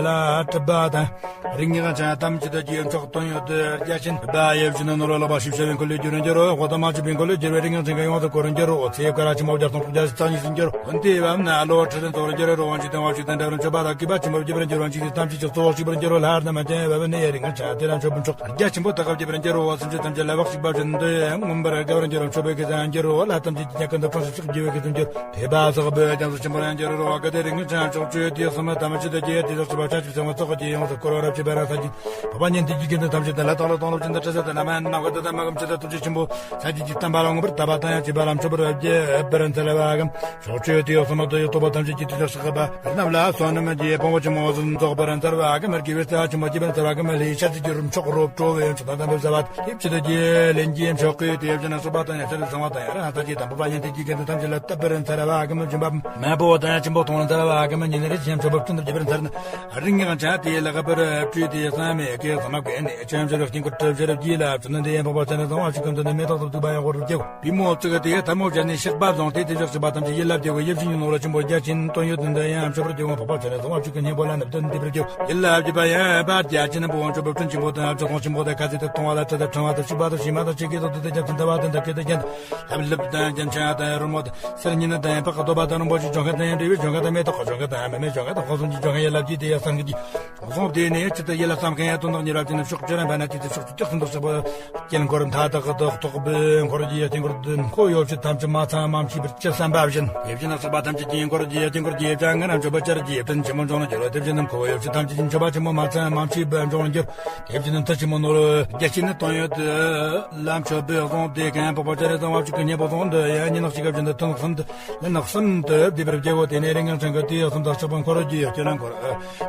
ལ་གྲུབ་པ་དང་། རིགས་ངན་ཅན་ཐམས་ཅད་ཀྱི་མཆོག་དོན་ཡོད་དུ་རྒྱ་ཆེན་པ་ཡབ་ཆེན་ནོར་ལ་ལག་པ་ཞིབ་བྱ་བའི་འཁོར་ལོས་སྒྱུར་འགྱུར་རོ། འོ་ད་མ་ཆུ་པའི་འཁོར་ལོས་སྒྱུར་བའི་རིགས་ངན་ཅན་གྱི་ཡོངས་སུ་བསྐོར་འགྱུར་རོ། ཚེ་ཀ་ར་ཆེན་པོ་བརྒྱ་སྟོང་དྲུག་བརྒྱ་རྩ་གཉིས་སུ་འགྱུར་རོ། ཀུན་ཏེ་བབ་ན་ལོ་ཁྲི་ལྡན་ཚོགས་འགྱུར་རོ། དབང་ཕྱུག་དང་དབང་ཕྱུག་དང་འདྲ་བར་མཆོད་པ་དང་གུས་པ་ཆེན་པོ་བགྱི་བར་འགྱུར་རོ། འཇིག་རྟེན་ཐམས་ཅད་ཀྱི་གཙོ་བོ་གཅིག་པར་འགྱུར་རོ། ལྷ་རྣམས་ཀྱང་བབ་ནས་ཡ་རིགས་ངན་ཅན་དེ་རང་མཆོད་པའི་མཆོག་རྒྱ་ཆེན་པོ་དག་གབ་བགྱི་བར་འགྱུར་རོ། སེམས་ཅན་ཐམས་ཅད་ལ་བག་ཅིག་པ་བཞིན་དུ་མངོན་པར་དགའ་བར་འགྱུར་རོ། མཆོད་པའི་གེ་སར་འགྱུར་རོ། ལྷ་ཐམས་ཅད་ཀྱི་ཉེ་ཁ་འདབ་ཕྲེང་སུ་ཞིག་བགྱི་བའི་གེ་སར་འགྱུར། དེ་བ་སོགས་པའི་རྒྱ་མཚོ་ཆེན་པོ་ཡང་འགྱུར་རོ། གལ་ཏེ་རིགས་ངན་ཅན་ཕྱོགས་བཅུའི་དུས་གསུམ་ཐམས་ཅད་དུ་རྒྱལ་དེ་དག་ཆུ་བ་ཆ་ཆུ་ཚང་བ་ཚོགས་ཀྱི་ཡོངས་སུ་བསྐོར་བ་རབ་ཅེས་པ་རང་ས་ཅིག་འཕགས་པ་ཉན་ཐོས་ཀྱི་དགེ་འདུན་ཐམས་ཅད་དུ་ལ་དྭགས་ལ་དྭགས་ལོ་ཅན་དུ་ཏྲ་ས་དང་ན་མ་ཡན་ནམ་མཁའ་དུ་དང་མ་གམ་ཅི་དང་ཐུགས་རྗེ་ཆེན་པོ་ས་ཅིག་ཅིག་བསྟན་པ་ལ་མངོན་པར་དད་པ་དང་ཡང་བྱེད་པ་ལ་མཆོད་པར་བགྱི་བར་འཚལ་བ་གམ། ཕྱོགས་བཅུའི་དུས་གསུམ་དུ་ཡོད་རྟོག་པ་ཐམས་ཅད་ཀྱི་དུས་ལ་བསགས་པ་རྣམས་ལ་བསོད་ནམས་ཀྱི་ཕུང་པོ་ཆེན་མོ་གསུམ་རྫོགས་པར་འཚལ་བ་གམ། དགེ་བའི་རྩ་ཆེན་པོ་བགྱི་བར་འཚལ་བ་གམ། ལྷའི་ཤ་ཚིག་གི་རུ་མཆོག་རོ་བྲོ་བའི་མཆོག་དང་དམ་པའི་བཟའ་བ་དེ་ཕྱི་དུ་རྒྱས་ལེན་གྱི་མཆོག་གི་དེ་བཞིན་གསོལ་བ་དང་ཡང་ཤ་ཚིག་གསང་བ་དང་ཡང་རང་ལྟ་ཅི་དང་བུ་པ་ཡན་དེ་ཀྱི་དགེ་འདུན་ཐམས་ཅད་ལ་བསྟབ་པར་འཚལ་བ་གམ། སྦྱིན་པ་མེད་པོ་དང་ཡང་ཆེན་པོ་མཐོང་ལ་འཚལ་བ་གམ། ཉིན་རེ་བཞིན་མཆོད་པ་བསྟུན་ཏུ་བགྱི་བར་འཚལ་ན། རིགས་ངན་ཅན་དེ་ལ་དགའ་བར་སྤྲུལ་ཏེ་བསམ་མེད་ཀྱི་བསམ་མ་བཀོད་ནས་ཆོས་འཆད་རོགས་སྐྱིན་ཀུར་གྲབས་ཕྱིར་བགྱིས་ལ་བྱོན་ནས་འདི་ཡན་འཕགས་པ་སྤྱན་རས་གཙང་བ་ཆོས་ཀུན་ཏུ་ནི་མེ་ཏོག་ཏུ་བདུག་པ་ཡང་ཧོར་རུ་རྒྱལ་པུས་མོ་བཙུགས་ཏེ་ཐལ་མོ་སྦྱར་ནས་གཤེགས་པ་བཟུང་སྟེ་དེ་ཕྱོགས་གཤེགས་པ་ཐམས་ཅད་ཡིད་ལ་བདེ་བའི་ཡིད་བཞིན་གྱི་ནོར་ལ་ཆེན་པོ་རྒྱ་ཆེན་དོན་ཡོད་དོན་དུ་ཡང་མཆོད་པར་བགྱི་བ་འཕགས་པ་སྤྱན་རས་གཙང་བ་ཆོས་ཀུན་སྙན་པོ་ལ་ནི་བསྟན་ཏེ་བར་བགྱི་ཡིད་ལ་བདེ་བ་ཡང་བར་རྒྱ་ཆེན་པོ་མཆོད་པ་སྤྲིན་ཆེན་པོ་དང་ལྕགས་ཐོང་ཆེན་པོ་དང་ཁ་ཚིག་ཏུ་མཐོང་བ་ལ་ཁྲི་དང་ཕྲེང་བ་དང་ཕྱུག་པ་དང་བྱེ་མ་དང་ཆེ་གེ་དང་དུ་དང་རྒྱ་མཚན་ལྟ་བ་དང་ད་གེ་དང་རྒྱན་དང་ལྷབ་ལྷུབ་དང་རྒྱན་ཆ་དང་རོལ་མོ་དང་གསེར་སྙིང་དང་ཕག་གི་ཐོད་པ་དང་རོང་པོ་ཆེ་ལྗོན་ཤིང་དང་ཕག་ལྗོན་ཤིང་དང་མེ་ཏོག་ལྗོན་ཤིང་དང་མེ་མེ་ལྗོན་ཤིང་དང་ཧོ་སུམ་གྱི་ལྗོན་ཤིང་ཡིད་ལ་བགྱིས་ཏེ་ཡ་སངས་རྒྱས་ཀྱི་གཟུངས་དེ་ནས་ཅི་ལྟར་ཡིད་ལ་བསམ་མཁན་ཡང་དོན་དག་གཉེར་བ་ཅན་ནི་ཕྱོགས་བཅུ་རིམ་པ་ན་དེ་དེ་ཕྱོགས་བཅུ་དུས་གསུམ་དུ་གཤེགས་པ་རྒྱལ་འཁོར་མཐའ་དག་གི་བདག་རྟོགས་པའི་འཁོར་གྱི་ཡ་རྒྱལ་འཁོར་འཁོར་ཡོ་བྱད་ཐམས་ཅད་མ་ཚང་མ་མཆིས་པར་ཅི་བསམ་པ་བཞིན། དེ་བཞིན་གཤེགས་པ་ཐམས་ཅད་ཀྱི་འཁོར་གྱི་ཡ་རྒྱལ་འཁོར་གྱི་ཡ་ཅང་ང་རང་མཆོད་པ་བཅར་གྱི་ཡ་བྲན་ཆེན་མོ་འབྱུང་ལ་འགྱུར་བ། དེ་བཞིན་དུ་འཁོར་ཡོ་བྱད་ཐམས་ཅད་ཀྱི་མཆོད་པ་ཆེན་མོ་མ་ཚང་མ་མཆིས་པར་འབྱུང་ལ་འགྱུར། དེ་བཞིན་དུ་མཐུ་ཆེན་མོ་ནོར་རྒྱ་ཆེན་ནི་དོན་ཡོད་དུ་ལ་མཆོད་པའི་གཟུངས་དེ་གང་འཕགས་པ་སྤྱན་རས་གཙང་བ་ཆོས་ཀྱི་སྙིང་པོ་གཟུངས་འདི་ཡང་ཉི་ནག་ཅིག་ག་བཞིན་དུ་ཐུན་གསུམ་དུ་ལན་གསུམ་དུ་བསྡུས་པར་བགྱིའོ། དེ་ནས་རིགས་ངན་ཅན་གྱི་དུས་གསུམ་དུ་གཤེགས་པ་འཁོར་གྱི་ཡ་རྒྱལ་ལ་འཁོར།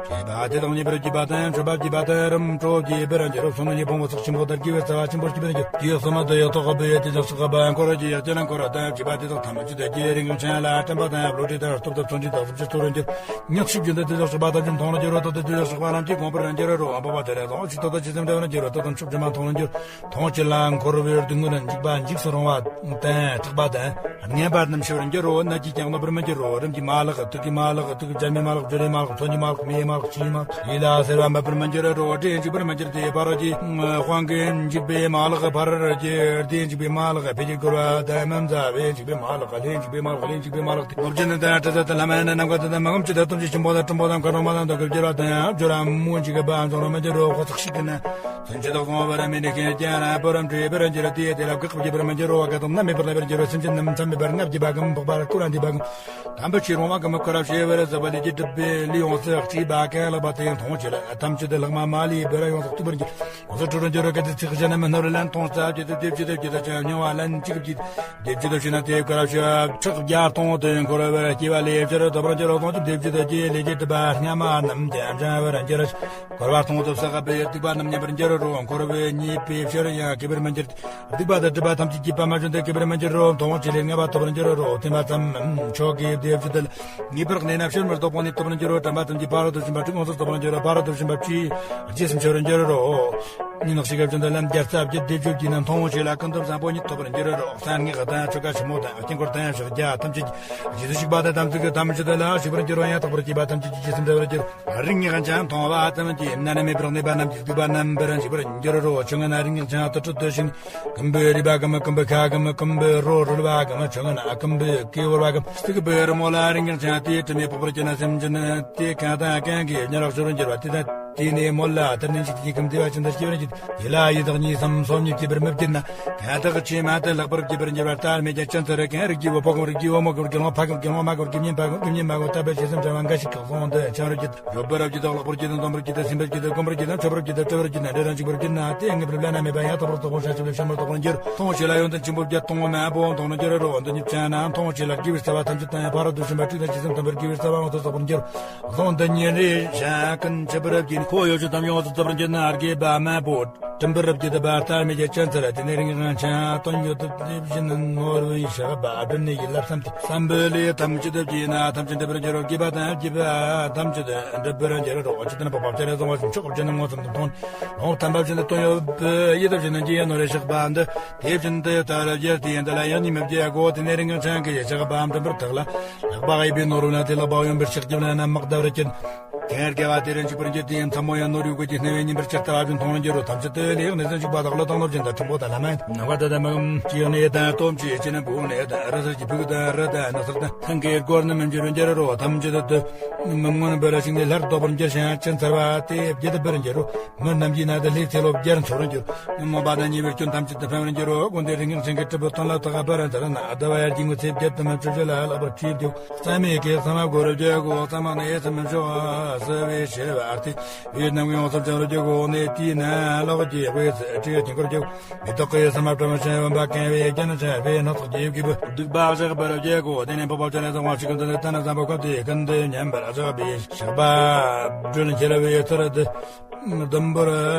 མཆོད་པ་དེ་དག་མཉེས་པར་བགྱིས་པ་དང་མཆོད་པ་བགྱིས་པ་དང་རིམ་གྲོ་བགྱིས་པར་འགྱུར་རོ། བསོད་ནམས་ཀྱི་ཕུང་པོ་ཚོགས་ཆེན་པོ་དང་དགེ་བའི་རྩ་བ་ཆེན་པོ་སྐྱེ་བར་འགྱུར། དུས་གསུམ་དུ་ཡོད་དོ་ལྐོག་པའི་ཡ་དེ་དག་གཤེགས་པ་འཁོར་གྱི་ཡ་རྒྱལ་ལ་འཁོར་དང་མཆོད་པ་དེ་དག་ཐམས་ཅད་དུ་རྒྱལ་རིགས་ངན་ཅན་ལ་བསྟན་པ་དང་བློ་གྲོས་དང་སྟོབས་དང་བརྩོན་འགྲུས་དང་སུམ་ཅུ་ཐོར་འགྱུར། ཉག་ཤིག་རྒྱུན་དུ་དེ་དག་གཤེགས་པ་ཐམས་ཅད་མཐོང་ལ་འགྱུར་རོ། ད་ལྟ་དེ་དག་གཤེགས་པ་རྣམས་ཀྱིས་གོང་བུར་འགྱུར་རོ། འཕགས་པ་སྤྱན་རས་གཙང་བ་ཆོས་ཐོབ་ཏུ་ཇི་ཙམ་འདྲ་བར་འགྱུར་རོ། ད་དུང་ཕྱོགས་བཅུ་མ་མཐོང་ལ་འགྱུར། མཐོང་ཅི་ལ་འཁོར་བའི་སྡུག་བསྔལ་འཇིགས་པ་འཇིགས་སུ་རུང་བ་དང་ཐེག་པ་དང་ངན་པ་རྣམས་ཞི་བར་འགྱུར་རོ། ནད་ཀྱིས་ཀྱང་གནོད་པར་མི་འགྱུར་རོ། རིམས་ཀྱིས་མ་བརླག་དུག་གིས་མ་བརླག་དུག་གི་སྦྱར་མས་མ་བརླག་བཅོས་ལས་མ་བརླག་མཚོན་གྱི་མ་ལགས། མེའི་མ་ལགས། ཆུའི་མ་ལགས། ཡིད་ལ་ཟེར་བ་མེད་པར་མི་འགྱུར་རོ། སྒྲས་འཇིག་པར་མི་འགྱུར་ཏེ། ཕ་རོལ་གྱི་དཔང་གིས་འཇིག་པའི་མ་ལགས། ཕ་རོལ་གྱི་སྒྲས་འཇིག་པའི་མ་ལགས། ཕས་ཀྱི་བསྐོར་བ་དང་མི་མཛའ་བས་འཇིག་པའི་མ་ལགས། ལྷས་འཇིག་པའི་མ་ལགས། ལྷས་འཇིག་པའི་མ་ལགས་ཏེ། ལོ་བརྒྱ་ནི་དང་དྲི་ཟ་དང་ལྷ་མ་ཡིན་ན། ནམ་མཁའ་དང་མ་ངོམས་ཅི་དང་སྟོང་ཆེན་ཆེན་པོ་དང་སྤྲིན་པོ་དང་མཁའ་འགྲོ་མ་དང་དུ་གུ་བསྒྱུར་བ་དང་ཡང་བསྒྱུར་ར་མུ་འཇིག་པའང་འབྱུང་རུང་མི་འགྱུར་རོ། ཁོ་ཚོགས་ཤིག་གི་ན་མཚོན་ཆེ་དག་སོང་བར་མི་འདྲ་ཁན་ཀྱང་ར་པོ་རམ་བྲེ་པར་འགྱུར་ཏེ། དེ་ལ་བཀག་པར་བགྱི་བར་མི་འགྱུར་རོ། བ་ག་དང་ནམ་མེད་པར་ལས་པར་འགྱུར་རོ། སེམས་ཅན་རྣམས་མཚམས་མེད་པར་ལྔ་བགྱིས་པ་གམ། འཕགས་པ་ཀུ་ར་འདུས་པ་གམ། དམ་པའི་ཆོས་རུང་བ་གམ། ཁོ་ར་བྱེ་བར་ཟབ་པ་ལས་ཀྱི་གྲུབ་པའི་ལུས་ཡོངས་སུ་གཅིག་པ་གང་ལགས་པ་དེ་མཐོང་ཆེ་ལ། ཐམས་ཅད་ལྷག་མ་མ་ལུས་པར་ཡོངས་སུ་གཏུགས་པར་འགྱུར། ཡོངས་སུ་འཁྲུ་རུ་འགྱུར་རོ། གལ་ཏེ་ཚིག་གཞན་རྣམས་སྣང་བར་ལན་མཐོང་ས་བརྒྱད་དུ་སྡེབ་བགྱིས་ཏེ་བགྱིས་ཏེ་ཆ་མྱོང་བ་ལན་གཅིག་བགྱིས་ཏེ་སྡེབ་བགྱིས་ཏེ་བགྱིས་ཏེ་ཆ་མཐོང་དུ་འཁོར་བར་སྐྱེ་བ་ལས་ཕྱིར་ལྡོག་པར་འགྱུར་རོ། སྟོང་ཆེན་སྡེབ་བགྱིས་ཏེ་བགྱིས་ལས་ཀྱི་སྒྲིབ་པ་སྔ་མ་རྣམས་ཀྱང་བྱང་བར་འགྱུར། འཁོར་བ་སྟོང་དུ་བསགས་པའི་སྡིག་པ་རྣམས་ཉམས་པར་འགྱུར་རོ། འཁོར་བའི་ཉེས་པའི་ཕྱིར་ཡང་གོས་པར་མི་འགྱུར། སྡིག་པ་དང་སྒྲིབ་པ་ཐམས་ཅད་ཀྱི་པདྨ་བཞིན་དུ་གོས་པར་མི་འགྱུར་རོ། མཐོང་ཆེ་ལས་ལྔ་པ་ཐོབ་པར་འགྱུར་རོ། ཐེམ་པ་ཙམ་མཆོག་གི་སྡེབ་བགྱིས་ཏེ། ངེས་པར་གནས་ན་ཕྱིར་མི་ལྡོག་པ་ནི་ཐོབ་པར་འགྱུར་རོ། དྲན་པ་ཐམས་ཅད་ཕ་རོལ་ཏུ་ཕྱིན་པ་དྲུག་ཡོངས་སུ་རྫོགས་པར་འགྱུར་རོ། ཕ་རོལ་ཏུ་ཕྱིན་པ་བཅུའི་རྗེས་སུ་མཆི་བར་འགྱུར་རོ། ཉི་ནག་ཞིག་གི་བཞིན་དུ་ལམ་བརྒྱ་རྩ་བརྒྱད་སྡེབ་བགྱིས་ན་མཐོང་ཆེ་ལ་ཀུན་ཏུ་བཟང་པོ་ཉིད་ཐོབ་པར་འགྱུར་རོ། གསང་སྔགས་དང་ཆོ་ག་ཆེན་མོ་དང་དཀྱིལ་འཁོར་དང་ཕྱག་རྒྱ་ཐམས་ཅད་ཀྱི་རྗེས་སུ་ཞུགས་པ་དང་དམ་ཚིག་གི་དམ་ཆོས་དེ་ལ་ཞུགས་པར་འགྱུར་རོ། ཡང་དག་པར་སྐྱེས་པ་ཐམས་ཅད་ཀྱི་རྗེས་སུ་འབྲང་བར་འགྱུར། རིགས་ངེས་ཀྱང་མཐོང་བ་ཙམ་གྱིས་ནད་མེད་པར་གནས་པ་རྣམས་ཀྱི་སྡིག་པ་རྣམ་པར་འཇིག་པར་འགྱུར་རོ། ཆུ་ངན་རིགས་ངེས་ཀྱང་དུར་ཁྲོད་དུ་ཞིང་། རྐུན་པོའི་རུས་པ་གམ། རྐུན་པོའི་ཁ་གམ། རྐུན་པོའི་རོ་རུལ་བ་གམ། ཆུ་ངན་རྐུན་པོའི་སྐེ་བོར་བ་གམ། སྡིག་པའི་རི་མོ་ལ་རིགས་ངེས་ཀྱང་དེའི་དྲི་མས་ཕོག་པར་གྱུར་ན་སེམས་ཅན་དེ་གང་དང་གང་གིས་ཉེ་རག་ཤོར་འགྱུར་བ་དེ་དང་། དེ་ནས་མོད་ལ་དེར་ནན་ཞིག་དེ་གམ་བདེ་བ་ཅན་དུ་སྐྱེ་བར་འགྱུར། དེ་ལ་ཡི་དྭགས་གཉིས་སམ་སོམ་ཉིས་སྐྱེ་བར་མི་འགྱུར་ན། གང་དག་ཆོས་མ་དེ་ལེགས་པར་བགྱིད་པར་འགྱུར་བ་ལྟར་མེད་ཀྱང་ཅུང་ཟད་རེ་གང་རིགས་ཀྱི་བུ་ཕོ་གམ་རིགས་ཀྱི་བུ་མོ་གམ་རྒྱལ་བ་ཕ་གམ་རྒྱལ་བ་མ་གམ་རྒྱལ་མཉམ་པ་གམ་རྒྱལ་མཉམ་མ་གམ་ལྟ་བུའི་ཆོས་སེམས་ཕྲ་བ་འགའ་ཞིག་གི་དབང་དུ་འཆང་བར་འགྱུར། འཇོག་པར་བགྱིད་དང་ལེགས་པར་བགྱིད་དང་སྡོམ་པར་བགྱིད་དང་སེམས་པར་བགྱིད་དང་སྒོམ་པར་བགྱིད་དང་མཆོད་པར་བགྱིད་དང་སྤྲོ་བར་བགྱིད་དང་འབྲེལ་རང་འཇུག་པར་བགྱིད་ན་དེ་ངེས་པར་བླ་ན་མེད་པ་ཡང་དག་པར་རྫོགས་པར་བྱ་ཞིང་ལེགས་ཤོམ་མི་ལྡོག་པར་འགྱུར། མཐོང་ཆེ་ལ་ཡོན་ཏན་ཆེན་པོ་བརྒྱད་སྟོང་མང་པོ་མཐོང་ན་འགྱུར་རོ། འདི་ཉིད་ཅན་ན་མཐོང་ཆེ་ལ་དགེ་བའི་རྩ་བ་ཐམས་ཅད་དང་ཕ་རོལ་ཏུ་ཕྱིན་པ་དྲུག་དང་ཇི་ཙམ་ཐམ་པར་དགེ་བའི་རྩ་བ་ཡོངས་སུ་རྫོགས་པར་འགྱུར། གཟུངས་འདི་ཉིད་རེ་ཞིང་ཀུན་ཆུད་པར་བགྱིས་ནས་ཁོ་ཡོ་བྱད་ཐམས་ཅད་ཡོངས་སུ་རྫོགས་པར་འགྱུར་ན་དགེ་བ་མང་པོ་བསྒྲུབ་པར་བགྱིད་པ་ལྟར་མེད་ཀྱང་ཅུང་ཟད་རེ་དེ་ནས་རིང་ཞིང་དོན་ཡོད་དུ་དེ་བཞིན་ནོར་བུའི་ཞགས་པ་སྦྲུལ་ནག་གི་བརླབས་སམ་སྟེ་བསམ་པའི་ལས་ཐམས་ཅད་བགྱིས་ན་ཐམས་ཅད་འགྲུབ་པར་འགྱུར་རོ། དགེ་བ་དང་བགྱིས་པ་ཐམས་ཅད་འགྲུབ་པར་འགྱུར་རོ། ཇི་ལྟར་འཕགས་པ་སྤྱན་རས་གཟིགས་དབང་ཕྱུག་མཆོག་གི་སྤྱན་ནི་མངོན་སུམ་དུ་མཐོང་ནས་ལོངས་སྤྱོད་དམ་པ་བཞིན་དུ་དོན་ཡོད་པའི་ཡིད་དུ་བྱེད་ནི་ཀྱི་ནོར་བུའི་ཞགས་པ་འདི་དེ་བཞིན་དུ་ཡོད་ལྟར་བརྗོད་དེ་འདི་ལ་ཡང་གཉིས་མི་བགྱིད་གོ། དེ་ནས་རིང་ཞིང་ཀུན་གྱི་ཞགས་པའམ་སྦྲུམ་པར་ཐག་ལ་ལག་པ་གཡས་པས་ནོར་བུ་ན་དེ་ལག་པ་གཡོན་པས་ཕྱག་རྒྱབ་ན་ན་མག་བརྡབ་རེ་ཅན། གང་དགེ་བ་དེར་འཇུག་པར་འགྱུར་དེ་ཡང་མཚན་མོ་ཡང་ནོར་བུའི་གོས་ཀྱི་སྣང་བས་ཉིན་པར་ཅི་ལྟ་བ་བཞིན་མཐོང་རུ་འགྱུར་རོ། ཐམས་ཅད་དུ་ལེགས་ནས་ཟིན་བཞུགས་པ་དག་ལོ་དང་ནོར་སྦྱིན་དང་ཕྲེང་པོ་དང་ལྷ་མ་ཡིན་ནམ་མཁའ་དང་ལྡན་མ་གམ། ཅི་ཡང་གནས་དང་སྟོབས་ཆེ་ཅི་ནས་བུ་གནས་དང་རི་སར་གྱི་ཕུག་དང་རི་དང་ནགས་ཚལ་དང་ཐང་གའི་སྒོ་རྣམས་འགྱུར་རུ་འགྱུར་རོ། ཐམས་ཅད་དུ་མི་མངོན་པར་ཞིང་ནས་སླར་ལྡོག་པར་འགྱུར་ཞིང་ཅི་མཚར་བ་དེ་བརྒྱད་དུ་འབར་འགྱུར་རོ། མི་རྣམས་ཀྱི་ནང་དུ་ལྷའི་ཚེ་ལོ་བརྒྱར་འཚོ་རུ་འགྱུར། ཉོན་མོངས་པ་དང་ཉེས་པའི་སྐྱོན་ཐམས་ཅད་དུ་ཕན་པར་འགྱུར་རོ། ཀུན་ཏུ་རིགས་ངན་ཅན་གྱི་གྲུབ་པའི་དོན་ལ་དག་པར་མཛད་ན་ཟླ་བ་ཡར་གྱི་ངོ་ཚེས་བརྒྱད་དུ་མི་ཆོད་ཅེས་ལ་ལྷག་པར་ཁྲིད་དེའོ། གཙང་མའི་གེ་གཙང་མ་བསྐོར་རབ་རྒྱལ་གོ། གཙང་མ་ནི་ཡེ་ཚུལ་མི་འཆོག་ཟེར་བའི་ཞེས་པ་སྟེ། བའི་རྣམ་ངན་ཡོངས་སུ་བྱང་རུ་རྒྱལ་གོ། ནས་དེའི་ནང་ལོགས་ཀྱི་དབུས་སུ་ཁྲི་དཀྱིལ་འཁོར་རྒྱལ་གོ། མེ་ཏོག་གི་ས་མ་བཀྲ་མ་ཆེན་བུམ་པ་གང་བའི་རྒྱ་ན་ཆེན་བའི་སྣ་ཚོགས་ཀྱི་གི་བུ། སྡིག་པ་བཤགས་པར་རྒྱལ་གོ། དེ་ནས་འཕགས་པ་སྤྱན་རས་གཟིགས་དབང་ཕྱུག་གི་མདུན་དུ་ལྟ་ན་བཟང་པོ་སྐབས་དེའི་ཀུན་ཏུ་མཉམ་པར་བཞག་པའི་ཞགས་པ་སྦྲུལ་འཁྱིལ་བའི་ཚུལ་དུ། ཟླུམ་པོར་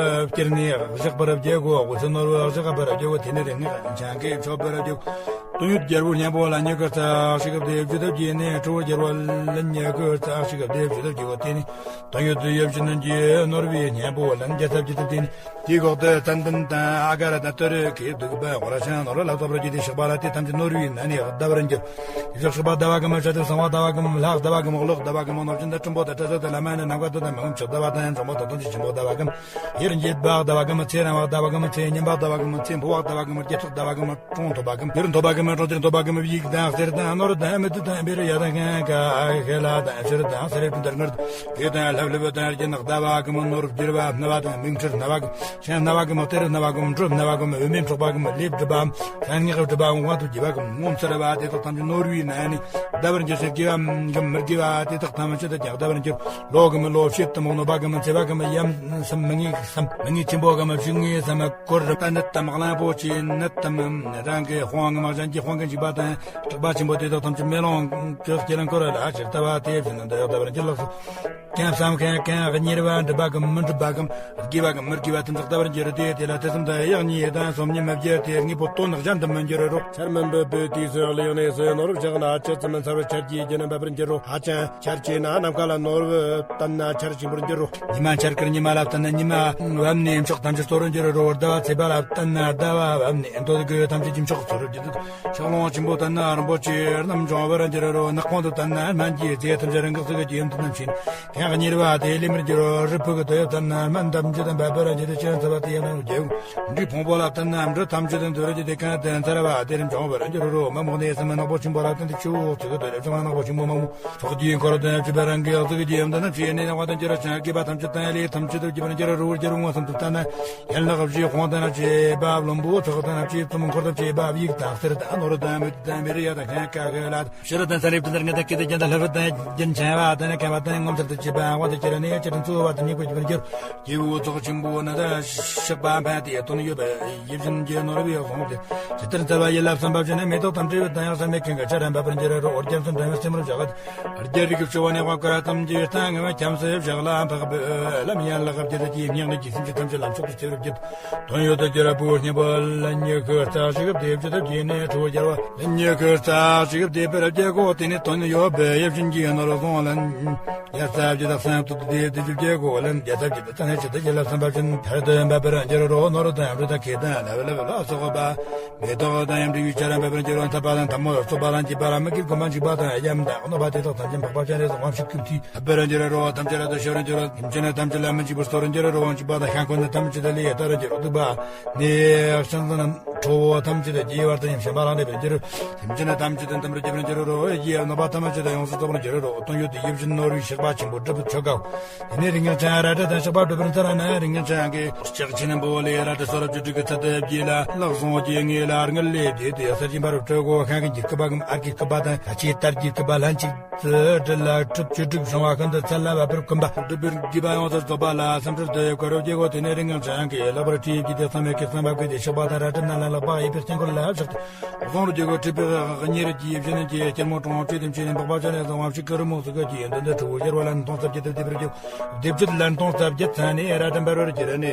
བསྐྱིལ་ནས་བཞག་པར་བགྱིའོ། འོད་ཟེར་ནོར་བུ་བཞག་པར་བགྱིའོ། དེ་ནས་རིགས་ངན་ཆང་གིས་མཆོད་པར་བགྱིའོ། དོན་ཡོད་རྒྱལ་པོ་སྙིང་པོ་ལ་མྱུ་གུ་རྩ་ཞིག་སྟེ་བཞུ་ཐབས་ཀྱིས་ནི་ཁྲོ་བོ་རྒྱལ་པོ་ལ་མྱུ་གུ་རྩ་ཞིག་སྟེ་བཞུ་ཐབས་ཀྱི་འོ། དེ་ནི་དོན་ཡོད་དུ་ཡོད་བཞིན་གྱི་ནོར་བུའི་སྙིང་པོ་ལ་མྱུ་གུ་རྩ་བགྱིས་ཏེ། དེ་ནི་དེའི་འོག་ཏུ་ཙན་དན་དང་ཨ་ག་ར་དང་ཏུ་རུ་ཁའི་བདུག་པ་ཝ་ར་ཤ་ནོར་ལ་སོགས་པར་བགྱིས་ཏེ་ཞགས་པ་ལ་དེ་ཐམས་ཅད་ནོར་བུའི་ནང་ནས་ཟླ་བར་འགྱུར། ཡུལ་ཞགས་པ་ཟླ་བ་གམ། བྱ་དུ་གསང་བ་ཟླ་བ་གམ། ལྷ་ཟླ་བ་གམ། གློག་ཟླ་བ་གམ། ནོར་སྦྱིན་དང་སྲིན་པོ་དང་སྤྲེའུ་དང་ལྷ་མ་ཡིན་ནམ་མཁའ་དང་ལྡན་མ་གམ། ཕྱག་ཟླ་བ་དང་འཇོལ་མོ་དང་དོན་ཆེན་ཆེན་པོ་ཟླ་བ་གམ། ཡུལ་འགྱེད་པ་ཟླ་བ་གམ། ཚེ་རིང་བ་ཟླ་བ་གམ། ཚེ་སྙན་པ་ཟླ་བ་གམ། ཚེ་འཕོ་བ་ཟླ་བ་གམ། རྒྱལ་ཚོགས་ཟླ་བ་གམ། གྲོང་ཐོབ་པ་གམ། ཡུལ་ཐོབ་པ་གམ། གྲོང་ཁྱེར་ཐོབ་པ་གམ། བྱིའུ་དང་གསེར་དང་ནོར་དང་མི་བདུད་དང་བེ་རི་ཡ་དང་ཤན་ག་ཤེ་ལ་དང་ཤེ་རུ་དང་ཤེ་རུ་དང་དར་དངར་དང་གོས་དང་ལྷབ་ལྷུབ་དང་རྒྱན་ཟླ་བ་གམ། ནོར་བསྒྱུར་བ་སྣ་བ་དང་མིག་འཕྲུལ་སྣ་བ་གམ། ཤིང་སྣ་བ་གམ། གཏེར་སྣ་བ་གམ། གྲུ་སྣ་བ་གམ། འོད་མའི་འཕྲོག་པ་གམ། ལེབ་སྒྲིབ་པའམ་གསང་སྔགས་སྒྲིབ་པའམ་དབང་དུ་བགྱིས་པ་གམ། ངོ་མཚར་བ་དེ་དག་ཐམས་ཅད་ནོར་བུའི་ནང་ནས་ཟླ་བར་འགྱུར་ཞིང་། དགེ་བའམ་མི་དགེ་བ་དེ་དག་ཐམས་ཅད་ཀྱང་ཟླ་བར་འགྱུར། ལོ་གམ། ལོ་ཕྱེད་དམ། གནོད་པ་གམ། འཚེ་བ་གམ། ཡ་མཚན་མི་ངེས་སམ་མི་ངེས་ཆེན་པོ་གམ། ཕྱི་ངེས་སམ་འཁོར་རམ་ནད་དམ་གླང་པོ་ཆེའི་ནད་དམ། རང་གི་དཔུང་ངམ་གཞན་གྱི་དཔུང་གིས་འཇིགས་པ་དང་སྐྲག་པ་ཆེན་པོ་དེ་དག་ཐམས་ཅད་མེ་ལོང་གི་དཀྱིལ་འཁོར་ལ་ཇི་ལྟ་བ་དེ་བཞིན་དུ་ཟླ་བར་འགྱུར་ལགས་སོ། གང་བསམ་མཁན་གང་གཉེར་བ་འགྲུབ་པ་གམ་མི་འགྲུབ་པ་གམ། དགེ་བ་གམ་མི་དགེ་བ་དེ་དག་ཟླ་བར་འགྱུར་ཏེ། དེ་ལ་དུས་གསུམ་དུ་ཡང་གཉིས་དང་སོམ་ཉི་མ་བརྒྱད་དེ་དངོས་པོ་དོན་གཞན་དུ་མི་འགྱུར་རོ། ཆར་མི་འབབ་པའི་དུས་སུ་གླེགས་ནས་སུ་ནོར་བུ་བཞག་ན་ཇི་ཙམ་མཚར་བའི་ཆར་གྱི་རྒྱུན་འབབ་པར་འགྱུར་རོ། ཧ་ཅང་ཆར་ཆེ་ན་ནམ་མཁའ་ལ་ནོར་བུ་བཏབ་ན་ཆར་ཆེན་པོར་འགྱུར་རོ། ཉི་མ་འཆར་ཀར་ཉི་མ་ལ་བལྟས་ན་ཉི་མ་བབས་ནས་མཆོག་ཐམས་ཅད་སྟོར་རུ་འགྱུར་རོ། ཟླ་བ་ཚེས་པ་ལ་བལྟས་ན་ཟླ་བ་བབས་ནས་འདོད་དགུ་ཐམས་ཅད་ཀྱི་མཆོག་སྟོར་རུ་འགྱུར་རོ། ཕྱོགས་ལྷུང་ཆེན་པོ་ལྟར་ན་རིན་པོ་ཆེ་རྣམས་འབྱུང་བར་འགྱུར་རོ། ནག་ཁོང་དུ་ལྟར་ན་སྨན་གྱི་རྫས་ཐམས་ཅད་རང་འགགས་ཚིག་གི་ཡུམ་དུ་རྣམ་ཤེས་ཐེངས་གཉིས་པ་དེ་ལས་མར་འགྱུར་རོ། རི་ཕུག་གི་དོ་ཡོད་ལྟར་ན་སྨན་ཐམས་ཅད་དམ་པར་འགྱུར་ཏེ་ཅི་རིན་ཚ་བ་དེ་ཡང་རྒྱལ་འབྲུའི་ཕུང་པོ་ལ་ལྟར་ན་འབྲུ་ཐམས་ཅད་དུ་འདོར་གྱི་དེ་ཀ་དེ་ཚར་བ་དེ་རིམ་འབྱུང་བར་འགྱུར་རོ། མ་མོ་གནས་སམ་ནག་པོ་ཆེན་པོ་ལ་བརྟེན་ཏེ་ཆུ་བོ་ཚིག་གི་དོ་ཡོད་ཅང་ནག་པོ་ཆེན་པོ་མ་མོ། ཚོགས་ཀྱི་འཁོར་དང་བཅས་པ་རང་གི་ཡང་ཚིག་གི་རྒྱུ་ཡུམ་དུ་རྣམ་ཤེས་ནས་ནང་བ་དང་འགྱུར་བ་ཅན་དགེ་བ་ཐམས་ཅད་དང་ལས་ཐམས་ཅད་དུ་བགྱི་བར་འགྱུར་རོ། འགྱུར་བ་མངོན་སུམ་དུ་ལྟ་ན་ཡན་ལག་བཞིའི་དཔུང་དང་བཅས་པ་རླུང་པོ་ཚོགས་དང་བཅས་པའི་འཁོར་དང་བཅས་པ་དབྱིག་དང་གསེར་དང་ནོར་དང་མུ་ཏིག་དང་མི་རི་ཡ་དང་ཤིང་ཀ་ཁ་ལ་ཤེས་རབ་དང་ཚན་རིག་དང་ལྟར་ངེས་དང་སྐད་དང་རྒྱན་དང་ལྷ་བུ་དང་རྒྱན་ཆེ་བ་དང་མཁན་པ་དང་ངོ་མཚར་དང་བཅས་པ་དབང་དུ་བྱས་ནས་ཅི་དང་འཚོ་བ་དང་སྙེག་པར་བགྱི་བར་འགྱུར། སྐྱེས་བུ་ཚོགས་ཆེན་པོ་ནི་ད་གཤེགས་པ་ཕན་བདེའི་དོན་ཡོད་པའི་ཡིད་བཞིན་གྱི་ནོར་བུའི་དབང་སྟེ། ཇི་ལྟར་འཚལ་བ་ཡིད་ལ་བསམ་པ་བྱས་ནས་མེ་ཏོག་དང་བྲལ་བའི་དང་ཡང་བསམ་མེད་མཁན་གྱི་ཆ་རན་པ་པར་འགྱུར་རོ། རྒྱལ་མཚན་དྲན་བའི་རྩེ་མོར་བཞག་རྒྱལ་རིགས་ཀྱི་ཆུ་བོ་ནས་དབང་བསྐུར་ཐམས་ཅད་བཏང་ངེས་པའི་ཁྱམས་སུ་བཞག་ལ་འཕགས་པའི་ལམ་ཡན་ལག་བརྒྱད་ཀྱི་སྙིང་ནས་ཀྱི་སེམས་ཅན་ཐམས་ཅད་ལ་མཆོག་ཏུ་སྤྱད་པར་བགྱིད། དོན་ཡོད་དུ་གྱུར་པོ་སྙིང་པོ་ལ་ཉི་ཤུ་རྩ་གཅིག་བདེ་བཅུ་དུ་བགྱིས་ནས་ཁྲོ་བོ་རྒྱལ་བ། ཉི་ཤུ་རྩ་གཅིག་བདེ་བར་བགྱིའོ། དེ་ནས་དོན་ཡོད་པའི་ཡིད་བཞིན་གྱི་ནོར་བུ་བཟུང་ལ། རྒྱལ་ཚབ་ཀྱི་དག་སེམས་ཐུགས་བདེ་བདེ་བགྱིའོ་ལ། རྒྱལ་ཚབ་ཀྱི་དག་ཚང་ནས་ཇི་ལྟར་ཡིད་ལ་བསམ་པ་བཞིན་མཐར་ཐུག་འབབ་པར་འགྱུར་རོ། ནོར་དང་རི་དང་གོས་དང་ལ་བ་ལ་བ་ལ་སོགས་པ། མེ་ཏོག་དང་ཡང་འབྲས་བུའི་ཆ་རན་པ་པར་འགྱུར་རོ། འཐབ་པ་དང་འཐབ་མོ་རྩོད་པ་དང་འཇིགས་པ་དང་མི་དགེ་སྒོམ་པ་འཇིགས་པ་དང་ཡམས་དང་གནོད་པ་དེ་དག་ཐམས་ཅད་འཕགས་པ་སྤྱན་རས་གཟིགས་དབང་ཕྱུག་གི་མཐུས། འཐབ་པར་འགྱུར་རོ། ཐམས་ཅད་རབ་ཏུ་ཞི་བར་འགྱུར་རོ། སེམས་ཅན་ཐམས་ཅད་ལ་སྨིན་ཅིང་བུ་སྟོར་འགྱུར་རོ། འཇིགས་པ་དང་ཤ་འཁོན་ཐམས་ཅད་ལས་ཐར་འགྱུར་རོ། སྡིག་པ་ནད་གཤིན་ཚང་ཁྲོ་བོ་ཐམས་ཅད་རྒྱས་པར་དང་ཡང་ཞེན་པ་ལངས་ཏེ་འགྱུར་རོ། སེམས་ཅན་ཐམས་ཅད་དམ་པར་རྒྱས་པར་འགྱུར་རོ། ཡིད་ཀྱི་གནོད་པ་ཐམས་ཅད་ཡོངས་སུ་རྫོགས་པར་འགྱུར་རོ། དོན་ཡོད་དེ་ཡིད་བཞིན་ནོར་བུའི་གཤེགས་པ་ཆེན་པོ་སྒྲུབ་པའི་ཆོ་གའོ། དེ་ནས་རིགས་ལྔའི་མཚན་རལ་གྲི་དང་གཤེགས་པ་སྒྲུབ་པར་འཚལ་ན། རིགས་ལྔའི་མཚན་གྱི་ལྕགས་ཆེན་པོ་ལས་རལ་གྲི་སོ་རབ་བཅུ་དྲུག་གི་ཚད་དུ་བགྱིས་ལ། ལག་ཟུང་གི་ངོས་ལ་དངུལ་ལས་བགྱིས་ཏེ་གསེར་གྱི་འབར་བའི་ཁྲོད་སྒོ་ཤིང་གི་སྐུད་པ་གམ་ཨར་གྱི་སྐུད་པ་དང་ལྷ་ཆས་དར་གྱི་སྐུད་པ་ལྷན་ཅིག་ཏུ་སྦྲེལ་ལ་གྲུབ་བཅུ་དྲུག་བྱུང་བ་ཀུན་ཏུ་ཚད་ལ་བབ་པར་གོམས་པ། སྒྲུབ་པའི་དགེ་བ་ཡོངས་སུ་རྫོགས་པ་ལ་སེམས་ཁྲལ་དུ་བཀོད་རོ། བགྱིའོ། དེ་ནས་རིགས་ལྔའི་མཚན་གྱི་ལེགས་པར་བྲིས་བགྱིས་ཏེ་བསམ་ཡས་ཀྱི་བསམ་པ་བཀོད་དེ་གཤེགས་པ་དང་རལ་གྲི་རྣམས་ལ་ལག་པ་གཡས་པའི་སྟེང་སྐོར་ལ་བཞག་སྟེ། གཟུངས་རུ་བརྗོད་དགོས། སྤྲུལ་པའི་དབང་ཉེ་རུ་གྱིས་བཞིན་གྱི་སྐྱིལ་མོ་ཀྲུང་བྲིས་ཏེ་མཆིས་ནས་འཕགས་པ་སྤྱན་རས་གཟིགས་དབང་ཕྱུག་གི་རི་མོ་ཟིག་གི་ཡོན་ཏན་དུ་ཁྲོ་བོ་ཤར་བ་ལ་ནི་སྟོང་རྩ་བརྒྱད་དུ་བདེ་བར་འགྱུར། བདེ་བཅུ་ལ་ནི་སྟོང་རྩ་བརྒྱད་ཚན་ནས་རལ་གྲི་འབར་བར་འགྱུར་ནས།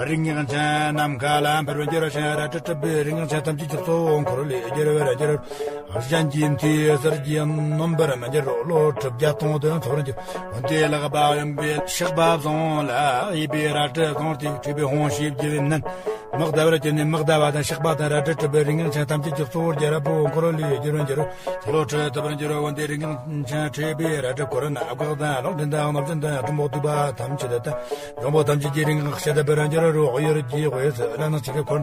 རིགས་ལྔའི་མཚན་ནམ་མཁའ་ལ་འཕུར་བར་འགྱུར་ཞིང་། རལ་གྲི་གྲུབ་པའི་རིགས་ལྔའི་མཚན་ཐམས་ཅད་ཀྱི་གཙོ་བོ་འཁོར་ལོས་སྒྱུར་བར་འགྱུར། གཞན་གྱི་མཐུས་གསེར་གྱིས་ནོན་པར་མི་འགྱུར་རོ། ལོ་དྲུག་བརྒྱ་སྟོང་དུ་འཚོ་བར་འགྱུར། འོན་ཏེ་ལག་པ་གཡོན་པས་གཤེགས་པ་བཟུང་ལ་གཡས་པས་རལ་གྲི་བཟུང་སྟེ་ཁྲོས་པའི་དབང་ཞེས་བགྱི་བའི་མནན། དམག་བདའ་བར་གྱུར་ནས་དམག་བདའ་བ་དང་གཤེགས་པ་དང་རལ་གྲི་གྲུབ་པའི་རིགས་ལྔའི་མཚན་ཐམས་ཅད་ཀྱི་གཙོ་བོ་རྒྱལ་པོ་འཁོར་ལོས་སྒྱུར་བར་འགྱུར། ཚེ་ལོ་ཁྲི་ཐུབ་པར་འགྱུར། འོན་ཏེ་རིགས་ལྔའི་མཚན་ཁྲོས་པའི་རལ་གྲི་ཁོ་ན་སྒོག་དང་ལོག་འདྲེན་དང་གནོད་སྦྱིན་དང་གྲུ་མོ་གདུག་པ་ཐམས་ཅད་དང་འབྱུང་པོ་ཐམས་ཅད་ཀྱི་རིགས་ལྔ་ཤ་འདབ་པར་འགྱུར་རོ། གཡུལ་གྱི་དབུས་སུ་ལ་ནག་ཅིག་གི་འཁོར།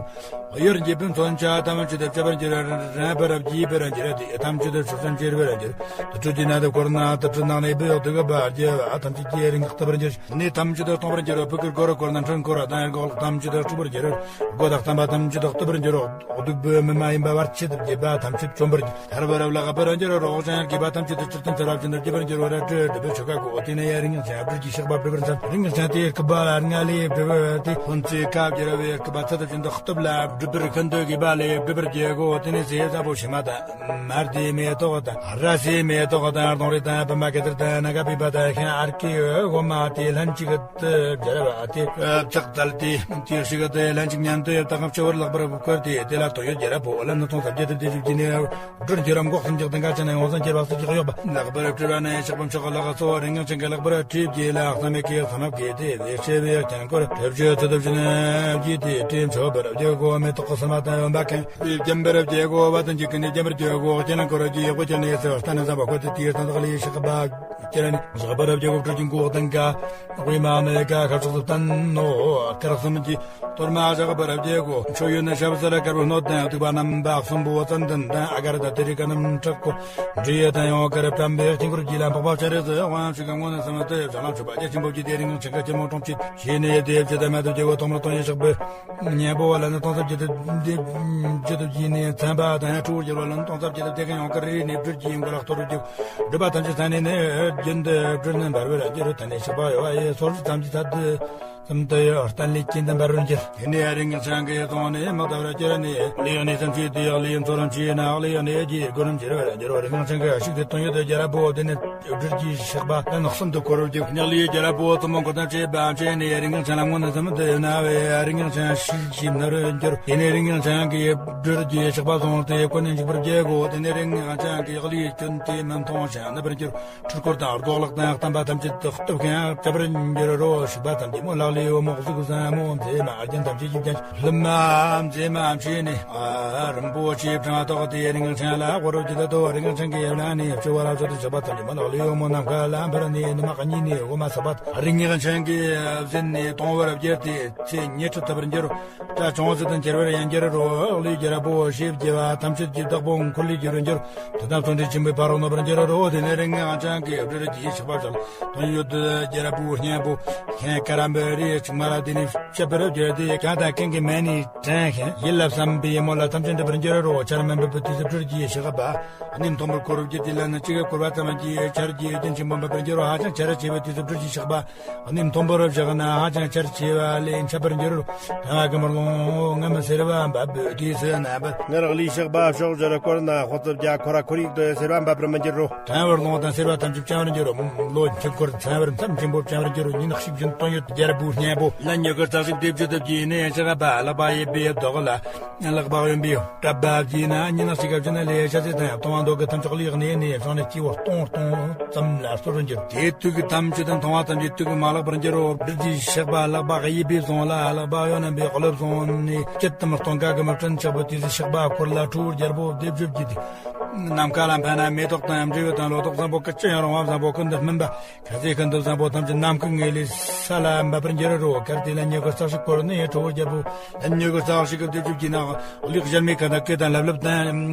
གཡུལ་འགྱེད་པའི་མཚོན་ཆ་ཐམས་ཅད་དུ་བཅད་པར་འགྱུར། རན་པར་བགྱིས་པར་འགྱུར་ཏེ་ཐམས་ཅད་དུ་ཆུ་སྲིན་བཅད་པར་འགྱུར། དུར་ཁྲོད་ཀྱི་ནང་དུ་བསྐོར་ན་དུར་ཁྲོད་ནང་ནས་སྦུབས་གདུག་པ་རྒྱུ་བ་ཐམས་ཅད་ཀྱི་རིགས་ལྔ་གཏུབ་པར་འགྱུར། ནད་ཐམས་ཅད་དུ་སྟོངས་པར་འགྱུར་རོ། ཕུ་གུར་སྒོ་རུ་བསྐོར་ན་འཕྲུལ་འཁོར་བ་དང་སྒོག་ལག་ཐམས་ཅད་དུ་འཁྲུགས་པར་འགྱུར་རོ། སྒོ་དང་བརྟན་པ་ཐམས་ཅད་དུ་གཏུབ་པར་འགྱུར་རོ། གདུག་པའི་མི་མ་ཡིན་པ་བར་ཆད་དུ་བགྱིས་པ་ཐམས་ཅད་བཅོམ་པར་འགྱུར། ཐར་པར་བརླག་པར་འགྱུར་རོ། རོགས་ཅན་དགེ་བ་ཐམས་ཅད་དུ་ཇི་ལྟར་འཚལ་བ་བཞིན་དུ་བགྱིད་པར་འགྱུར་རོ། རལ་གྲི་གྲུབ་པའི་ཆོ་ག་གོ། དེ་ནས་ཡང་རིགས་ལྔའི་མཚན་སྦྲུལ་གྱི་གཤེགས་པ་སྒྲུབ་པར་འཚལ། རིགས་ལྔའི་མཚན་དེའི་སྐུད་པ་ལྔ་ལས་གྲུབ་པའི་ཕོ་མཚོའི་ཁ་བསྒྱུར་བའི་སྐུད་པ་ཚད་དུ་བཞིན་དུ་གཏུབ་ལ་སྦྲུལ་པོའི་ཤིན་ཏུ་དགེ་བ་ལས་སྒྲུབ་པར་བགྱིའོ། དེ་ནས་ཟས་བཟང་པོ་ཕྱེ་མ་དང་། མར་དེའི་མེ་ཏོག་དང་། ར་སའི་མེ་ཏོག་དང་། ལྡོང་རིས་དང་། པུས་མོ་གེ་སར་དང་། སྣ་ཁ་པུས་པ་དང་། ཤིང་ཨར་ཀའི་འོ་མ་དེ་ལྷན་ཅིག་ཏུ་སྦྱར་བ་དེ་ཕྱག་བཙལ་ཏེ། དེ་ཞིག་དེ་ལྷན་ཅིག་མཉམ་དུ་ཡོད་དང་སྤྱི་བོར་ལག་པར་བཀོད་དེ། དེ་ལ་དོན་ཡོད་རྒྱལ་པོ་ལ་ནི་སྟོང་རྩ་བརྒྱད་དུ་བདེ་བཅུ་བགྱིས་ནས། སྦྲུལ་གྱི་རམ་འགོག་སུམ་བརྒྱ་དང་འགའ་ཅན་ཡོངས་སུ་གྱུར་པ་སུ་གྱི་གཡོག་པ། ལག་པར་སྤྲུལ་པ་ནི་ཕྱག་པོ་མཆོག་ལག་གཙོ་བོ་རིགས་ལྔའི་མཚན་གྱི་ལེགས་པར་བྲིས་བགྱིས་ལ། བསམ་ཡས་ཀྱི་བསམ་ཡས་བགྱིས་ཏེ། དེ་ཕྱེ་བའི་ཁྱེར་འཁོར་གྲུབ་ཆོས་ཚུལ་དུ་བྱིན་བགྱིས་ཏེ། དྲིན་མཆོད་པར་བགྱི་དགོ། མེ་ཏོག་གི་སིལ་མ་དང་འོན་པ་ཁེངས་ཏེ་བརྒྱན་པར་བགྱི་དགོ་པ་དང་། འཇིགས་ཀུན་ནས་བརྒྱན་པར་བགྱི་དགོ། ཁྱེད་རང་འཁོར་གྱི་ཡག་པོ་ཁྱེར་ནས་སུ་ལྟ་ན་བཟང་པོ་བཀོད་དེ། དེའི་སྟེང་དུ་ལས་ཤེས་པ་ཁྱེར་ནས་བཞག་པར་བགྱི་དགོ། སྤྲུལ་གྱི་འགོག་དང་ཀ་དབུས་མ་ནི་ཀ་ཁ་ཕྱོགས་སུ་བསྟན་ནོ། དཀར་གསུམ་གྱི་གཏོར་མ་བཞག་པར་བགྱི་དགོ། མཆོད་ཡོན་ནི་ཞབས་ས་ལ་དཀར་པོའི་སྣོད་དང་བདུག་པ་རྣམ་པ་གསུམ་པོ་ཙན་དན་དང་ཨ་གར་དང་ཏེ་རི་ཀ་རྣམས་དྲག་གོ། འབྲུ་ཡི་དང་ཡང་དཀར་བཀྲམ་པའི་དཀྱིལ་འཁོར་གྱི་ལ་འཕགས་པ་སྤྱན་རས་གཟིགས་དབང་ཕྱུག་གི་ངོ་ནས་སེམས་དུ་བྱ་ལམ་ཆོད་པ་རྒྱ་ཆེན་པོ་བགྱིས་ཏེ། རིགས་ལྔའི་མཚན་གྱི་སྐྱིལ་མོ་ཀྲུང་བཅས་བྱས་ནས་དེ་བྱེད་དམ་དུ་བགྱི་དགོ། སྟོང་མོ་སྟོང་ཡི་ཞགས་པའི་གཉེན་པོ་བ་ལ་ནི་སྟོང་རྩ་བརྒྱད་དུ་བགྱིས་ནས་ཚན་པ་དང་ཁྲོ་བོར་གྱུར་པ་ལ་ནི་སྟོང་རྩ་བརྒྱད་དུ་བགྱིས་ཀྱང་ཡང་དཀར་རིས་ནས་སྦྲུལ་གྱི་མགོ་ལ་གཏོར་རོ། སྒྲུབ་པ་ཐམས་ཅད་ཚན་ནས་ནི་རྒྱུན་དུ་སྦྲུལ་ནི་འབར་བར་འགྱུར། དེ་ནས་ཞགས་པ་གཡོ་བ་ཡི་སོར་ཙམ་གྱི་ཚད་དུ། ཙམ་དུ་ཡང་གཏན་ལས་ཀྱིན་དུ་འབར་བར་འགྱུར། དེ་ནས་རིགས་ལྔའི་མཚན་གྱི་ཚོགས་ནི་དམག་བརྡབ་ར་གྱུར་ནས། ལས་ཡང་ནི་སེམས་ཅན་དེ་ཡང་ལས་ཡང་ཚོར་རམ་ཆེ་ན་ལས་ཡང་ནི་རྒྱས་དགོས་རམ་ཆེ་ར་བར་འགྱུར་རོ། རིགས་ལྔའི་མཚན་གྱི་ཞིག་དེ་དོན་ཡོད་དུ་རྒྱལ་པོ་དེ་ནི་སྦྲུལ་གྱི་ཞགས་པ་ལ་ནག་གསུམ་དུ་བསྐོར་རོ། རྒྱུ་ཉག་ལས་རྒྱལ་པོ་ཙམ་མོ་འཁོར་དང་བཅས་པ་བཅས་ནས་རིགས་ལྔའི་མཚན་ལ་མངོན་ནི་ཙམ་དུ་ན་བས་རིགས་ལྔའི་མཚན་ཞིག་ཞིག་ན་རུ་འགྱུར། དེ་ནས་རིགས་ལྔའི་མཚན་གྱི་སྦྲུལ་གྱི་ཞགས་པ་བཟུང་སྟེ་བསྐོར་ནས་འཇིགས་པར་བགྱི་དགོ། དེ་ནས་རིགས་ལྔའི་མཚན་གྱི་ཡག་ལས་ཀྱིན་དེ་མི་མཐོང་ཞིང་ནུབ་པར་འགྱུར། འཁྲུལ་འཁོར་དང་སྒོག་ལག་དང་བསྟན་པ་ཐམས་ཅད་དུ་གཏུབ་ཀྱང་བཅད་པར་འགྱུར་རོ། ཞིག་པ་ཐམས་ཅད་མོ་ལག་ ལེའུ་མོག་གཟུགས་བཟང་མོ་མཛེས་མ་རྒྱན་ཐམས་ཅད་ཀྱི་རྒྱན། ལྷུམ་མ་མཛེས་མ་མཆིས་ནས། ཨ། རིན་པོ་ཆེའི་བྲང་དག་དེ་རིང་ཆེན་ལ་དབོར་རོ་ཇི་ལྟ་དོ། རིང་ཆེན་གྱི་ཡབ་ལ་ནི་བཅུ་བ་རབ་ཚོད་དུ་ཆགས་པ་ཙམ་གྱིས་མ་ལགས། ལེའུ་མོ་ནམ་མཁའ་ལ་འཕུར་ནས་ནུ་མ་གཉིས་ནས་འོ་མ་ཟ་བ། རིང་ཆེན་གྱི་ཡབ་ཟིན་ནས་དུང་བར་བསྒྱུར་ཏེ་ཚེ་ཉི་ཁྲི་ཐུབ་པར་འགྱུར་རོ། སྐྲ་ཅུང་ཟད་དང་འཁྱེར་བར་ཡང་འགྱུར་རོ། ལས་རྒྱལ་པོ་ཞེས་བགྱི་བ་ཐམས་ཅད་ཀྱི་བདག་པོ་འཁོར་ལོས་སྒྱུར་བར་འགྱུར། དོན་དམ་གསུང་འདྲེན་ཆེན་པོའི་ཕ་རོལ་གནོན་པར་འགྱུར་རོ། དེ་ནས་རིང་ཆེན་གྱི་སྦྲུལ་གྱི་ཞགས་པ་བཞག་དོན་ཡོད་དུ་རྒྱལ་པོའི་སྙིང་པོ་ཤིང་ཀ་རམ་པའི་རིའི་ལྕུག་མ་ལ་དེ་ནས་བཤད་པར་བརྗོད་དེ། གང་དང་གང་གི་མལ་ནས་དྲངས་ཤིང་ཡིད་ལ་བསམ་པའི་མོད་ལ་ཐམས་ཅད་འགྲུབ་པར་འགྱུར་རོ། ཆར་མི་འབབ་པའི་དུས་སུ་སྦྲུལ་གྱི་ཞགས་པ་གནས་མཐོན་པོར་བསྐོར་བར་བགྱི། དེ་ལ་ནི་གཅིག་བསྐོར་བ་ཙམ་གྱིས་ཆར་གྱི་རྒྱུན་ཆེན་པོ་འབབ་པར་འགྱུར་རོ། ཧ་ཅང་ཆར་ཆེ་བའི་དུས་སུ་སྦྲུལ་གྱི་ཞགས་པ་གནས་མཐོན་པོར་བཞག་ན་ཧ་ཅང་ཆར་ཆེ་བ་ལས་འཆབ་པར་འགྱུར་རོ། གྲང་བ་གི་མར་རླུང་ངམ་སེར་བ་འབབ་པའི་དུས་སུ་ནམ་པར་ངར་གླུའི་ཞགས་པ་ཕྱོགས་བཞིར་བསྐོར་ན་ཧོ་ཙི་བརྒྱ་ཁོ་ར་ཁོར་ཡུག་ཏུ་སེར་བ་འབབ་པར་མི་འགྱུར་རོ། གྲང་བར་རླུང་དང་སེར་བ་ཐམས་ཅད་བྱང་བར་འགྱུར་རོ། ལོ་ཆུ་འཁོར་ཚང་བར་མཚམས་ཆེན་པོ་བྱང་བར་འགྱུར་རོ། ཉིན་གཅིག་བཞིན་དོན་ཡོད་རྒྱལ་པོའི་སྙིང་པོ་ལ་མྱུ་གུ་རྩ་ཞིག་སྡེབ་བཅུ་ཐུབ་ཀྱིས་ནི་ཞགས་པ་ལག་པ་ཡི་བེའུ་དོག་ལ། ལག་པ་གཡོན་པས་གྲབ་པ་བགྱིས་ན་ཉིན་གཅིག་ག་བྱིན་ན་ལས་ཤ་ཚའི་དང་ཡང་གཏོང་བ་མདོ་གི་ཐམས་ཅད་ལེགས་ནས་ནས་བྱང་ནས་སྐྱེ་བོ་སྟོང་སྟོང་ཙམ་ལ་གསོར་འགྱུར། དེའི་དུས་ཀྱི་ཐམས་ཅད་དུ་མཐོང་བ་ཐམས་ཅད་དུས་ཀྱི་མ་ལགས་པར་འགྱུར་རོ། སྦྲུལ་གྱི་ཞགས་པ་ལག་པ་གཡས་པས་བཟུང་ལ་ལག་པ་གཡོན་རྣམ་པས་གློ་བཟུང་ནས་སྐྱིད་དམ་སྟོང་ཀ་གི་མི་ཕྲན་ཆགས་པའི་དུས་སུ་ཞགས་པ་འཁོར་ལ་ཁྲོ་བོ་རྒྱལ་པོ་སྡེབ་བཅུ་བགྱིས་ཏེ། ནམ་མཁའ་ལ་འཕེན་ན་མེ་ཏོག་དང་འབྲས་བུ་དང་ལོ་ཏོག་བཟང་པོ་ཀུན་ཅི་ཡང་རུང་བ་བཟང་པོ་ཀུན་ཏུ་སྨིན་པ། ཁ་ཟས་ཀུན་ཏུ་བཟང་པོ་ཐམས་ཅད་ནམ་མཁའི་ངོས་ལས་ས་ལ་འབབ་པར་འགྱུར་རོ། གལ་ཏེ་ལན་མྱུ་གུ་རྩ་ཞིག་བསྐོར་ནས་ཁྲོ་བོ་རྒྱལ་པོ་ལན་མྱུ་གུ་རྩ་ཞིག་གི་སྡེབ་བཅུ་བགྱིས་ན་ལེགས་གཞལ་མེད་ཁང་དང་སྐེད་དང་ལྷབ་ལྷུབ་དང་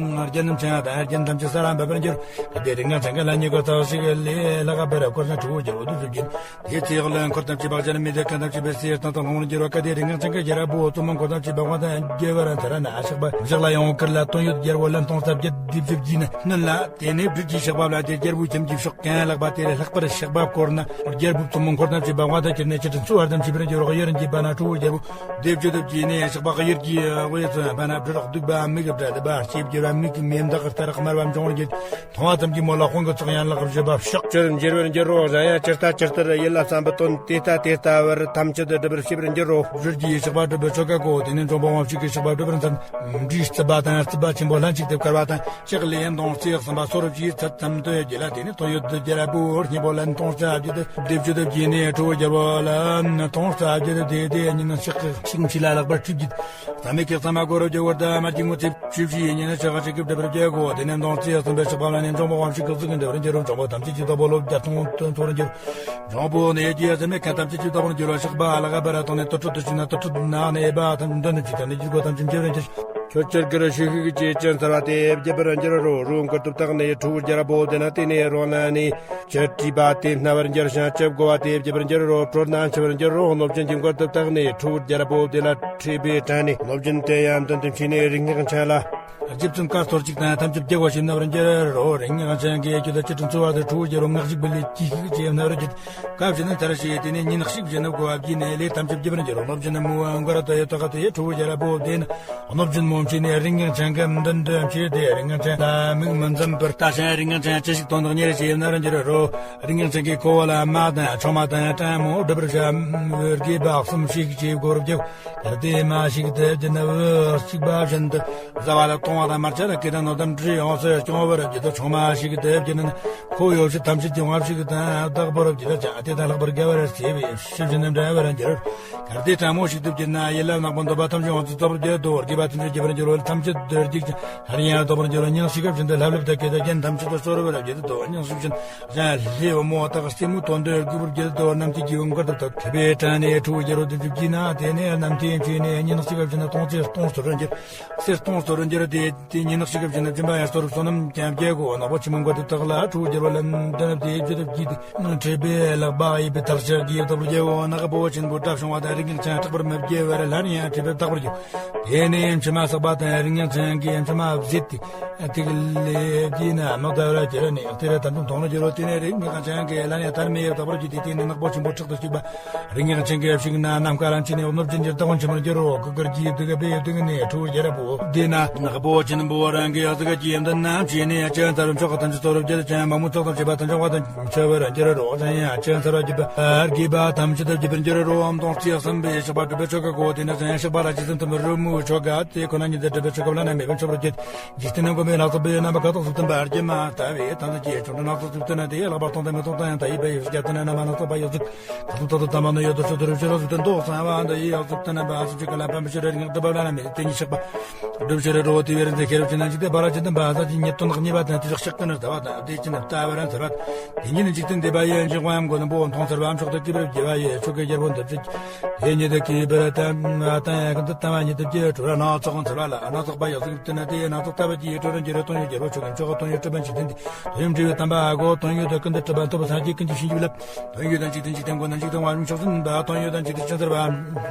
རྒྱན་རྣམས་ཆེན་དང་རྒྱན་ཐམས་ཅད་ས་ལ་འབབ་པར་འགྱུར། གལ་ཏེ་རིང་ཆེན་གྱི་ལན་མྱུ་གུ་རྩ་ཞིག་ལས་ལྷག་པར་བསྐོར་ན་ཁྲོ་བོ་རྒྱལ་པོ་སྡེབ་བཅུ་བགྱིས། དེའི་ཚེ་ཡང་ལན་འཁོར་ཐམས་ཅད་བག་ཅན་མི་དེ་ཁང་ཐམས་ཅད་པའི་སའི་སྟེང་དུ་ལྷུང་བར་འགྱུར་བ། གལ་ཏེ་རིང་ཆེན་གྱི་རྒྱལ་པོ་བཙུན་མོ་འཁོར་ཐམས་ཅད་བག་མ་དང་རྒྱལ་བ་རང་ཚེ་ར་ན་ཞགས་པ་བཞག་ལ་ཡང་འཁོར་ལ་དོན་ཡོད་རྒྱལ་པོ་ལན་སྟོང་རྩ་བརྒྱད་སྡེབ་བཅུ་བགྱིས་ནས་སྣུན་ལ། དེ་ནས་སྦྲུལ་གྱི་ཞགས་པ་ལ་དེ་རྒྱལ་པོའི་ཁྱིམ་གྱི་ཕྱོགས་གང་ལག་པ་དེ་ལས་ལྷག་པར་ཞགས་པ་བསྐོར་ན་རྒྱལ་པོ་བཙུན་མོ་འཁོར་ཐམས་ཅད་བག་མ་དང་གྱུར་ནས་ཅི་དྲན་ཚུལ་བར་དུ་འཆི་བར་འགྱུར་རོ། གཡུར་འགྱེད་པ་ན་ཁྲོ་བོ་རྒྱལ་པོ་སྡེབ་བཅུ་ཐུབ་ཀྱིས་ནས་ཞགས་པ་གཡུར་གྱི་དབུས་སུ་འཕེན་ན་སྦྲུལ་གདུག་པ་མིག་བྲལ་པ་སྐྱེས་བསྒྱུར་བ་མིག་གི་མེ་མདག་ལྟར་དམར་བ་འབྱུང་བར་འགྱུར། མཐོང་བ་ཙམ་གྱིས་མོད་ལ་དཔུང་གི་ཚོགས་ཡན་ལག་བཞི་པ་ཕྱོགས་བཅུར་འགྱེལ་བར་འགྱུར་རོ། གཞན་ཡང་ཇི་ལྟ་ཇི་ལྟར་ཡིད་ལ་བསམ་པའི་དོན་དེ་ལྟ་དེ་ལྟ་བར་ཐམས་ཅད་དུ་འགྲུབ་པར་བྱེད་པར་འགྱུར་རོ། སྦྲུལ་གྱི་ཞགས་པ་སྒྲུབ་པའི་ཆོ་ག་གོ། དེ་ནས་འབྲོང་པོ་དབང་ཕྱུག་གི་ཞགས་པ་སྒྲུབ་པར་མཚམས་འདྲིའི་རྩིད་པ་དང་རྩིད་པ་ཆེན་པོ་ལྷན་ཅིག་ཏུ་བཀལ་བ་དང་། ལྕགས་ལས་མདུང་རྩེ་གསུམ་པ་སོར་བཅུའི་ཚད་ཙམ་དུ་བགྱིས་ལ། དེ་ནས་དོན་ཡོད་དུ་རྒྱལ་པོའི་སྙིང་པོ་ལན་སྟོང་རྩ་བརྒྱད་དུ་སྡེབ་བཅུ་ཐུབ་ཀྱིས་ནས་ཁྲོ་བོ་རྒྱལ་པོ་ལན་སྟོང་རྩ་བརྒྱད་དུ་དེ་དེ་ཉིན་ཞག་ཞིང་ཕྱི་ལ་ལག་པར་ཁྲུས་བགྱིས། ས་མིག་གི་ཚང་མ་སྒོ་རུ་རྒྱུ་བར་དུ་མ་གྱི་ངོ་ཚེ་བཅུ་བཞིའི་ཉིན་ཞག་གཅིག་གི་སྒྲུབ་པར་བྱེད་དགོ། དེ་ནས་མདུང་རྩེ་གསུམ་པའི་ཞགས་པ་ལ་ནི་འབྲོང་པོ་དབང་ཕྱུག་གི་གཟུགས་ཀྱི་འདྲ་བར་འགྱུར་རོ། འབྲོང་པོ་ཐམས་ཅད་ཀྱི་བདག་པོ་ལོ་བརྒྱ་སྟོང་དུ་འཚོ་བར་འགྱུར། འབྲོང་པོ་ནི་རྒྱལ་སྲས་མེད་མཁན་ཐམས་ཅད་ཀྱི་བདག་པོར་འགྱུར་བ། ཞགས་པ་ལ་ག་པ་ར་དང་ནི་དུར་ཁྲོད་དུ་ཞུགས་ན་དུར་ཁྲོད་ནང་ནས་ཨེ་པ་ཐམས་ཅད་འདོན་ནས་ཅི་ཐར་ནས་རྒྱུ་སྒོ་ཐམས་ཅད་འཇལ་བར་འགྱུར། ཁྱོད་ཅི་དགར་ཞིག་ཤིག་ཅེས་སྤྱན་གསལ་བ་དེ་བརྒྱབ་པར་འགྱུར་རོ། རུང་མགུལ་དུ་བཏགས་ནས་ཁྲོ་བོ་རྒྱལ་པོ་དེ་ན་དེ་ནས་རོང་ན་ནི། ཅི་དྲིས་པ་དེ་སྨྲ་བར་འགྱུར་ཞིང་ཅི་བསྒོ་བ་དེ་བགྱི་བར་འགྱུར་རོ། གྲོལ་ན་འཆི་བར་འགྱུར་རོ། གནོད་སྦྱིན་གྱི་མགུལ་དུ་བཏགས་ནས་ཁྲོ་བོ་རྒྱལ་པོ་དེ་ལ་ཁྲོས་པས་དྲངས་ནས་གནོད་སྦྱིན་དེ་ཡང་མདུན་དུ་མཆིས་ནས་རིགས་སྔགས་འཆང་ལ། རྗེ་བཙུན་དཀར་གཏོར་གཅིག་དང་ཐམས་ཅད་རྒྱལ་བ་ཞེས་སྨྲ་བར་འགྱུར་རོ། རིགས་སྔགས་འཆང་གིས་ཁྱོད་ལ་ཅི་དྲིན་གསོལ་བ་དེ་ཁྲོ་བོ་རྒྱལ་པོ་སྔགས་ཤིག་འབུལ་ལས་ཅི་ཤིག་ཅེས་སྨྲ་བར་བགྱིད། སྐབས་ཕྱི་ནས་མཐར་ཞེས་དེ་ནས་ཉིན་གཅིག་བཞིན་དུ་བསྒོ་བ་བགྱིས་ནས་ལས་ཐམས་ཅད་བགྱི་བར་འགྱུར་རོ། གནོད་སྦྱིན་མོའི་མགུལ་དུ་ཡོད་དག་དེ་ཁྲོ་བོ་རྒྱལ་པོ་དེ་ན། གནོད་སྦྱིན་མོ་མཆིས་ནས་རིགས་སྔགས་འཆང་གི་མདུན་དུ་མཆིས་ཏེ། རིགས་སྔགས་འཆང་ལ་མིག་མི་འཛུམ་པར་ལྟ་ཞིང་། རིགས་སྔགས་འཆང་ཅི་ཞིག་དོན་དག་གཉེར་ཞེས་སྨྲ་བར་འགྱུར་རོ། རིགས་སྔགས་འཆང་གིས་ཁོ་བོ་ལ་མ་དང་ཆུང་མ་དང་སྤྲང་མོ་སྒྲུབ་པར་བྱ་བའི་དགེ་བ་གསུམ་ཞིག་ཅེས་བསྒོ་བར་བགྱིའོ། གལ་ཏེ་མ་ཞིག་ཏུ་བགྱིད་ན་བུ་གཅིག་པ་བཞིན་དུ་བཟའ་བ་ལ་གཏོང་བ་དང་མལ་ཆ་ལ་སྐྱེ་དང་ནོར་དང་འབྲུ་ཡོངས་སུ་སྐྱོང་བར་བགྱིད་དོ། ཆུང་མ་ཞིག་ཏུ་བགྱིད་ན་ཁོ་ཡོ་བྱད་ཐམས་ཅད་ཀྱི་དབང་ཕྱུག་དང་བདག་པོར་བགྱིད་དོ། ཀྱང་དེ་དང་ལྷག་པར་དགེ་བར་བྱེད་པའི་ཕྱིར་བྱིན་ནི་འདྲ་བར་འགྱུར། གལ་ཏེ་སྤྲང་མོ་ཞིག་ཏུ་བགྱིད་ན་ཡིད་ལ་བརྣག་པ་འདོད་པ་ཐམས་ཅད་ཡོངས་སུ་རྫོགས་པར་བགྱིད་དོ། དགེ་བ་ཐམས་ཅད་བགྱི་བར་འགྱུར་རོ། ཐམས་ཅད་དུ་རྒྱུག་ཅིང་སླར་ཡང་ལྡོག་པར་འགྱུར་རོ། ཉིན་ཞིག་སྐབས་བཞིན་དུ་ལྷབ་ལྷུབ་དང་སྐེད་དང་རྒྱན་ཐམས་ཅད་དུ་གསོར་བར་བགྱིད་དོ། ཉིན་ཞིག་བཞིན་གཞན་ལྷའི་བུ་མོ་དག་རྩེ་མོའི་དོན་དུ་སྒུག་པར་བགྱིད་དོ། རྣམས་ཀྱིས་སྒྱེའུ་མགུལ་དུ་བཏགས་ཁྲོས་པས་དྲངས་ནས་ཁྲོ་བོ་རྒྱལ་པོ་སྡེབ་བཅུ་བགྱིས་ན། དེ་ནས་རྣམས་དེ་མཆིས་ནས་ཉིན་ཞིག་སྐབས་བཞིན་དུ་མཐོང་ཚེ་སྟོང་གསོར་བར་འགྱུར། གསེར་སྟོང་གསོར་བར་འགྱུར་ཏེ། དེ་ཉིན་ཞིག་སྐབས་བཞིན་དུ་སྦྱིན་པ་ཡང་གསོར་བསོད་ནམས་ཀྱང་བསྐྱེད་དགོ། ནག་པོ་ཆེན་པོའི་མགུལ་དུ་བཏགས་ལ་ཁྲོ་བོ་རྒྱལ་པོ་ལ་མདུན་དེ་བརྗོད་དུ་བགྱིས་ཏེ། ཁྲོས་པས་ལག་པ་གཡས་པའི་ཐག་ཆོད་ཀྱིས་བཏགས་པར་བགྱིའོ། ནག་པོ་ཆེན་པོའི་སྐྲ་བྱུང་བ་དང་རིགས་སྔགས་འཆང་དྲག་པར་མི་བགྱི་བར་སླར་ཡང་ཁྲོས་པས་བཏགས་པར་བགྱིའོ། དེ་ནས་མཆི་མ་བསགས་པ་དང་རིགས་སྔགས་འཆང་གིས་མཆི་མ་བཟེད་དེ། ཐིག་ལེ་བགྱིས་ན་དམག་དར་གྱུར་ནས་གཏེར་དམ་དུ་མཐོང་ལ་འགྱུར་རོ། དེ་ནས་རིགས་སྔགས་འཆང་གིས་སླར་ཡང་ཐར་མེད་བཏགས་པར་བགྱིས་ཏེ། དེ་ནས་ནག་པོ་ཆེན་པོ་ཁྲག་ཏུ་བཅུག་པ། རིགས་སྔགས་འཆང་གིས་ཕྱུང་ན་ནམ་མཁའ་ལ་མཆིས་ནས་གནོད་སྦྱིན་གྱི་བདག་པོ་འཆི་བར་འགྱུར་རོ། གུར་དཀར་གྱི་གདུགས་པས་བརྡུངས་ནས་ཁྲོ་བོ་རྒྱལ་པོ་དེ་ན་ནག་པོ། ཨོ་ཆེན་པོ་རང་གི་ཡ་ཟི་ག་གི་ཡིན་དུ་ནམ་ཆེ་ནས་ཡ་ཅན་ཚར་མཆོག་གི་ཐམས་ཅད་གཙོ་རུ་བརྒྱད་ཅན་མ་མོ་ཚོགས་དང་བཅས་པ་དང་བྱུང་བ་དང་ཆ་བར་འགྱུར་རོ། ཅན་ཡ་ཅན་ཚར་བརྒྱད་པར་དགོས་པ་ཐམས་ཅད་དུ་བརྒྱད་པར་འགྱུར་རོ། མདོ་སྤྱི་གསུམ་པའི་བཤགས་པ་སྒྲུབ་པའི་ཆོ་ག་གོ་དེ་ནས་ཅན་ཡ་བཤགས་པ་ལ་ཇི་ཙམ་དུ་མི་རུ་མུ་ཆོ་ག་དེ་ཁོ་ན་ཉིད་དུ་སྒྲུབ་པའི་ཆོ་ག་བླ་ན་མེད་པའི་མཆོག་པར་བརྒྱད། འཇིག་རྟེན་ནང་གོ་མེད་ལ་སོགས་པའི་རྣམ་པ་ཁ་དོག་སུ་བསྟན་པ་ཨར་གྱི་མ་ལྟ་བའི་ཐམས་ཅད་ཀྱི་ཆོ་འཕྲུལ་སྣ་ཚོགས་སུ་བསྟན་ན་དེ་ལག་པར་མཐོང་དང་མི་མཐོང་དང་ཡང་དག་ཡིད་པའི་ཡོད་ཀྱང་དེ་ནས་རྣམ་པ་སྣ་ཚོགས་པ་ཡོད་ཚུལ། ཁ་ཚུགས་ཐོག་ཏུ་དམ་པ་ནི་ཡོད་དོ་ཤོད་དོ་རུ་ཕྱི་རོལ་སུ་སྟོན་ཏོ་གསང་བ་འདི་ཡི་ཡག་སུ་བསྟན་པ་སུ་ཅི་ག་ལ་ཕན་པ་ཕྱི་རོལ་ངག་སྒྲུབ་པ་བླ་ན་མེད་དེ་ཉིད་ཆགས་པ། སྒྲུབ་ཕྱི་རོལ་རོ་དེ་བས་རིན་ཆེན་ཤེས་རབ་ཅན་ན་འཇིག་རྟེན་པ་ར་ཅི་དམ་པ་ས་ཅི་ཉེར་སྟོང་ནག་ཉེས་པ་དང་དེ་ལ་ཤག་ཀུན་ནི་ཟླ་བ་དང་དེ་ཅི་ནི་ལྟ་བ་རན་ཟེར་བ། དེ་ཉིད་ནི་འཇིག་རྟེན་འདས་པ་ཡི་འཇིག་དབང་ཡམ་མགོན་པོ་མཐོང་ཚར་བ་མཆོག་ཏུ་གུས་པར་བགྱི་བ་ཡི་ཆོ་གའི་རྒྱལ་པོ་འདི་ཚིག་དེ་ཉིད་དུ་གུས་པར་བསྟན་པ་དང་ཡང་ཀུན་ཏུ་བསྟན་པ་ཉིད་དུ་བགྱི་གྲོལ་བ་སྣ་ཚོགས་ཚར་བ་ལ་སྣ་ཚོགས་པ་ཡག་གཟུགས་བསྟན་ན་དེ་ཡི་སྣ་ཚོགས་ལྟ་བ་གྱི་གྲོལ་རིན་གྱི་རེ་སྟོང་ཡོད་རྒྱལ་པོ་ཆོ་ག་མཆོག་གི་སྟོང་ཡོད་གྲུབ་པ་འཇིག་རྟེན་འདི། དོན་ཡོད་འབྲས་བུ་དམ་པ་ཨ་གོ་དོན་ཡོད་དུ་ཀུན་ཏུ་གྲུབ་པ་ཐོབ་པ་སངས་རྒྱས་ཀུན་གྱི་ཞིང་གི་བླ། དོན་ཡོད་དང་འཇིག་རྟེན་འཇིག་རྟེན་མགོན་དང་འཇིག་རྟེན་དབང་མཆོག་ཟིན་པ་དོན་ཡོད་དང་འཇིག་རྟེན་ཅན་ཟེར་བ་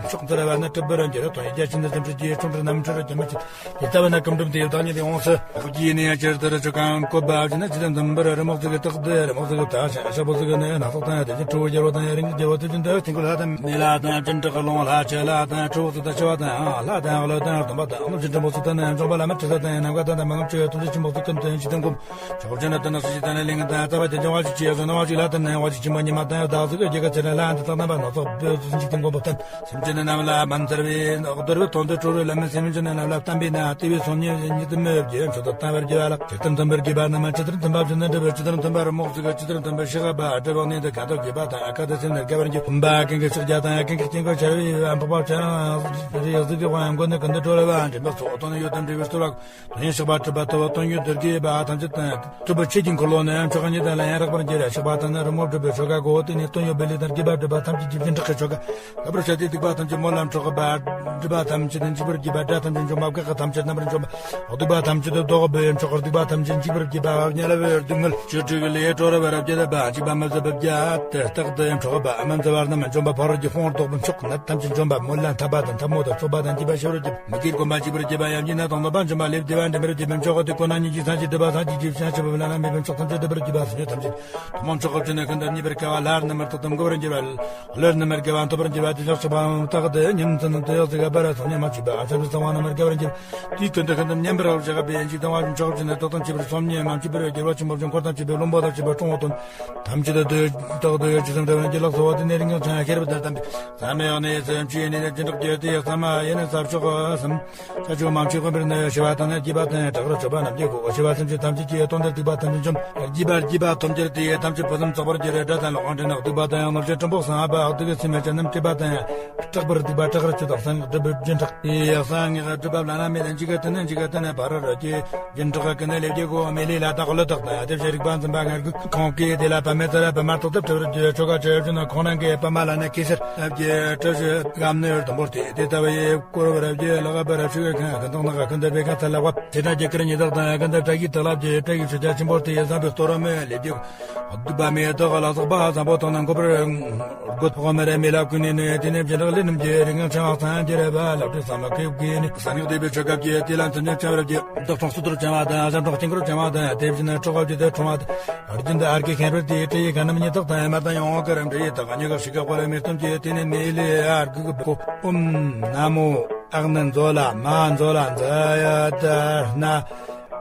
མཆོག་ཟེར་བ་ནི་གྲུབ་པར་འགྱུར་དོན་ཡོད་རྒྱ་ཆེན་ནི་ཟིན་འཁྲུལ་གྱི་ཆུང་འདྲ་ནམ་འཁྲུལ་རྒྱ་མི་ཆེ། དེ་ལྟ་བས་ན་ཀུན་འགྲུབ་དེ་ཡོད་དང་ཉིད་དེ་འོང་སི། ཁོ་གྱིས་ནི་ཡང་ཅེར་ལྟར་ཆོ་གང་བཀོད་པ་བཞིན་ན་ཇི་ལྟར་འཛིན་པར་རི་མོ་ཟིག་གི་རྟགས་དེ་རི་མོ་ཟིག་གི་དག་ཤ་ཤ་པོ་ཟིག་གི་ནི་སྣ་ཚོགས་དང་ཡང་དེ་བཞིན་ཁྲོ་བོ་རྒྱལ་པོ་དང་ཡང་རིང་རྒྱལ་པོ་དེ་བཞིན་དུ་དེང་གི་ལྷ་དང་མི་ལ་དང་སྤྱིན་དྲག་གི་ལོང་ལྷ་ཆེ་ལ་དང་ཁྲོ་བོ་ཟིག་དང་ཆེ་བ་དང་ལྷ་དང་ལོ་དང་སྟོན་པ་དང་སྣུམ་ཞིང་འབྲིང་པོ་ཟིག་དང་ནི་འབྱུང་པ་ལ་མི་ཁྲི་ས་དང་ནམ་མཁའ་དང་དང་མི་ངམ་ཆེ་བའི་དུང་ཆེན་ཆེན་པོ་ཟིག་ཀུན་དུ་ཡང་ཇི་ལྟར་འགོམ། ཆོག་ཅན་ན་དེ་ན་སུ་ཞིག་དང་ནི་ལིང་དང་རྩ་བ་དེ་ལྗོན་པ་ཞིག་ཆེ་ཡང་སོ་ནོ་བ་ཞིག་ལ་དང་ནི་ཡང་བ་ཞིག་ཆེན་པོ་ཉི་མ་དང་ཡང་བདག་ཟིག་གི་རྒྱལ་ཁ་ཆེ་ན་ལ་འདི་དག་རྣམ་པ་སྣ་ཚོགས་པོས་སུ་ཞིག་དང་འགོམ་པོ་དང་སེམས་ཅན་ནི་རྣམས་ལ་མ་མཚར་བའི་གདོལ་པའི་དོན་དུ་ཁྲོ་རུ་ལ་མི་སེམས་ཅན་ནི་རྣམས་ལ་བསྟན་པས་ན་དེ་བས་སོམ་ཉི་ཉིད་དུ་མི་བགྱི་མཆོག་ཏུ་བསྟན་པར་བགྱི་བ་ལགས། ཇི་ལྟར་མཐུན་པར་བགྱི་བ་རྣམས་ཇི་ལྟར་མཐུན་པ་བཞིན་དུ་འགྲུབ་པར་ཇི་ལྟར་མཐུན་པར་རྨོག་ཟིག་ཇི་ལྟར་མཐུན་པར་ཤེས་པ་སྒྲུབ་པ་ནི་འདི་ག་དག་བགྱིས་པ་དང་ཨ་ཁ་དུ་སེམས་ནི་དགའ་བར་འགྱུར། བུམ་པ་ཀུན་གྱི་ཕྱག་རྒྱ་དང་ཀུན་གྱི་སྐྱེ་འགོ་ཆར་བའི་འཕགས་པ་ཅན་རིགས་ཟིག་གི་དབང་མགོན་ནི་ཀུན་ཏུ་གྲོལ་བ་འདྲེན་པ་སོགས་དོན་ཡོད་དམ་འབྲས་བུ་སྟོར་བ། དོན་ཡོད་བཤགས་པ་སྒྲུབ་པ་ཐོབ་པ་དོན་ཡོད་བདེ་དགེ་བ་ཐམས་ཅད་དང་། སྒྲུབ་པ་ཆོས་ཀྱི་འཁོར་ལོ་ནི་མཆོག་ཉིད་དང་ལ་ཡང་རག་པར་འགྱུར། བཤགས་པ་དང་ནི་རི་མོ་སྒྲུབ་པའི་ཆོ་ག་གོ་དེ་ནི་དོན་ཡོད་པའི་ལས་དང་དགེ་བ་སྒྲུབ་པ་ཐམས་ཅད་ཀྱི་སྦྱིན་སྲེག་གི་ཆོ་ག། གབ་རུ་བྱ་སྟེ་སྡིག་པ་ཐམས་ཅད་སྨོན་ལམ་འཕྲོག་པ། སྒྲིབ་པ་ཐམས་ཅད་འཇིག་པར་བགྱིས་པ། དགྲ་ཐམས་ཅད་འཇོམས་པ། བགེགས་ཐམས་ཅད་རྣམ་པར་འཇོམས་པ། སྡིག་པ་ཐམས་ཅད་ཟློག་པའི་མཆོག་སྡིག་པ་ཐམས་ཅད་འཇིག་པར་བགྱིས་པ། དམྱལ་བའི་སྡུག་བསྔལ་བཅུ་དྲུག་ལས་གྲོལ་བར་བགྱིས་པ། འཇིགས་པ་མི་བཟོད་པར་བགྱིས་ཏེ་རྟག་ཏུ་འཕྲོག་པ། མི་བཟོད་པ་རྣམས་འཇོམས་པ། ཕ་རོལ་གྱི་ཕུང་པོ་བཟློག་པའི་མཆོག་ནད་ཐམས་ཅད་འཇོམས་པ། སྨོན་ལམ་འཐབ་པ་དང་འཐབ་མོ་དང་རྩོད་པ་དང་འཇིགས་པ་ཞི་བར་བགྱིས་པ། མི་དགེ་སྒོམ་པ་འཇིག་པར་བགྱིས་པ། ཡབ་ཡུམ་ནད་དང་གནོད་པ་འཇོམས་པ། ལས་བདེ་བ་འདྲེན་པར་བགྱིས་པའི་མཆོག་གི་དེ་ཁོ་ན་ཉིད་ཀྱི་སངས་རྒྱས་སྒྲུབ་པ། སངས་རྒྱས་ཀྱི་བྱང་ཆུབ་བླ་ན་མེད་པའི་མཆོག་ཐམས་ཅད་སྒྲུབ་པར་བགྱིས་པ། སངས་རྒྱས་ཐམས་ཅད་ཐུན་མོང་མཆོག་གི་ཆོས་ནི་ཤིན་ཏུ་རྙེད་པར་དཀའ་བ། སླར་རྣམ་པར་ཐོབ་དང་འགོད་པར་འགྱུར་བ། སླར་རྣམ་པར་དགེ་བ་ཐོབ་པར་འགྱུར་བ། དེ་ཕྱོགས་ཆོས་པའང་རྟག་ཏུ་ཉིན་མཚན་དུ་ཡག་ཟིག་པར་སོང་ཉིན་མ་མཆིས་པ། ཨ་ཆབ་ཀྱི་གསང་བ་རྣམ་པར་དགེ་བར་འགྱུར། དེའི་ཀུན་ཏུ་ཤིན་ཏུ་མཉམ་པར་བཞག་པའི་འཇིག་རྟེན་བ་མཆོག་ཆེན་ནི་རྟོགས་དང་བཅས་པར་སོམ་ཉི་མ་མཆིས་པར་འགྱུར་བ་ཆེན་པོ་བཞིན་འཁོར་དང་བཅས་པའི་བློན་པོ་དང་བཅས་པའི་ཀྲུང་བོ་དོན་ཐམས་ཅད་དུ་རྟག་ཏུ་ཡོད་ཅི་ཙམ་འདྲ་བར་འགྱུར་ལགས་སོ། དེ་ནས་རིགས་ངན་ཚང་ཤེས་རབ་དང་ལྡན་པའི་ཟག་མེད་ཡོན་ཏན་སེམས་ཅན་ནི་སྦྱིན་སྲེག་བགྱིས་ཏེ་ཡག་ཚང་མ་ཡེ་ནས་ས་ཕྱོགས་སམ། ས་ཕྱོགས་མ་མཆིས་དབེན་པར་ནི་ཤི་བ་དང་ནི་རྒྱས་པ་དང་དྲག་རུ་ཆོད་པ་རྣམས་ཀྱི་སྒོ་ཤི་བ་སེམས་ཅན་ཐམས་ཅད་ཀྱི་དོན་དུ་སྡིག་པ་ཐམས་ཅད་འཇོམས། རྒྱས་པར་རྒྱས་པ་ཐོབ་འགྱུར་ཏེ་ཐམས་ཅད་ཕུན་སུམ་ཚོགས་པར་འགྱུར། དགྲ་དང་ལོག་འདྲེན་སྡིག་པ་དང་ཡང་ནོར་གྱི་གྲུམ་པོ་གསང་བ་སྡིག་གི་ཚིག་མེད་ཅན་རྣམས་སྐྲེག་པ་དང་ཡང་སྐྲག་པར་སྡིག་པ་དྲག་རུ་ཆོད་དང་གསང་སྔགས་སྒྲུབ་པའི་སྦྱིན་སྲེག་ཡེ་གསང་སྔགས་སྒྲུབ་པ་བླ་ན་མེད་ལ་འཇིགས་དང་ནི་འཇིགས་དང་ནི་ཕ་རོལ་གྱི་སྦྱིན་སྲེག་གི་ནི་ལས་ཀྱི་སྒོ་མེ་ལས་ལྷ་དང་ཀླུ་དག་དང་དེ་བཞིན་རིག་པ་འཛིན་པ་ལྔ་གི་ཁོང་གིས་དེ་ལ་པདྨའི་ཚལ་པདྨ་རྟག་ཏུ་བྲི་བར་བགྱི། ཆོ་ག་བྲི་བར་བགྱི་ན་ཁོང་རྣམས་ཀྱིས་པདྨ་ལ་ནི་གེ་སར་ཨ་བགྱི་བཀྲ་ཤིས་སྒམ་ནི་དུམ་བུར་ཏེ་དེ་ལྟ་བུའི་བསྐོར་བར་བགྱི། ལག་པར་ཆུ་ཡོད་མཁན་ཀུན་ཏུ་ནག་ཀུན་ཏུ་སྦས་མཁན་ཚ་ལག་པ་ཚེ་ཕྲ་རྒྱ་གར་ཉི་དག་དང་ཀུན་ཏུ་བཀྲ་ཤིས་དག་ལ་བགྱི། བཀྲ་ཤིས་ཆུ་བརྒྱ་ཆེན་པོར་ཏེ་བཟང་པོའི་གཏོར་མ་ལས་བགྱི། སྡིག་པ་མེད་དག་ལ་སོགས་པ་བཟང་པོ་དང་ནི་འགོད་པར་འགོད། ཐོག་མར་མེ་ལ་ཀུན་ནས་ནི་དེ་ནས་བྱེ་བྲག་ལས་རྣམས་ཀྱི་རིགས་ངན་ཚངས་སངས་རྒྱས་པ་ལ་བྲིས་སམ་ལ་ཁེབས་དགོས་ནི། གསང་སྔགས་བཟླས་པའི་ཆོ་ག་བགྱི། དེ་ལ་མཚམས་སྙིང་བཅིང་བར་བགྱི། བདག་འཁྲུངས་སུ་ཏོར་བཅིང་བ་དང་ཞབས་འཁྲུངས་དཀྱིལ་འཁོར་བཅིང་བ་དང་དེ་བཞིན་འཁྲུགས་པ་བགྱིས་ཏེ་འཁྲུངས་པ་དང་། རྒྱུན་དུ་ཨར་གྱི་མཁན་པོར་དེའི་སྤྲེའུ་གན་ནམ་ཉི་དག་དང་མར་དང་ཡང་གི་རིམ་སྤྲེའུ་དག་ཉི་ག་ཤི་ག་དཔལ་མེ་སྟོན་གྱི་དེ་ནས་མེ་ལས་ཨར་གི་གི་ཨོཾ་ན་མོ་ཨག་ནི་མཛོ་ལ་མ་མཛོ་ལ་མཛ་ཡ་ད་ན་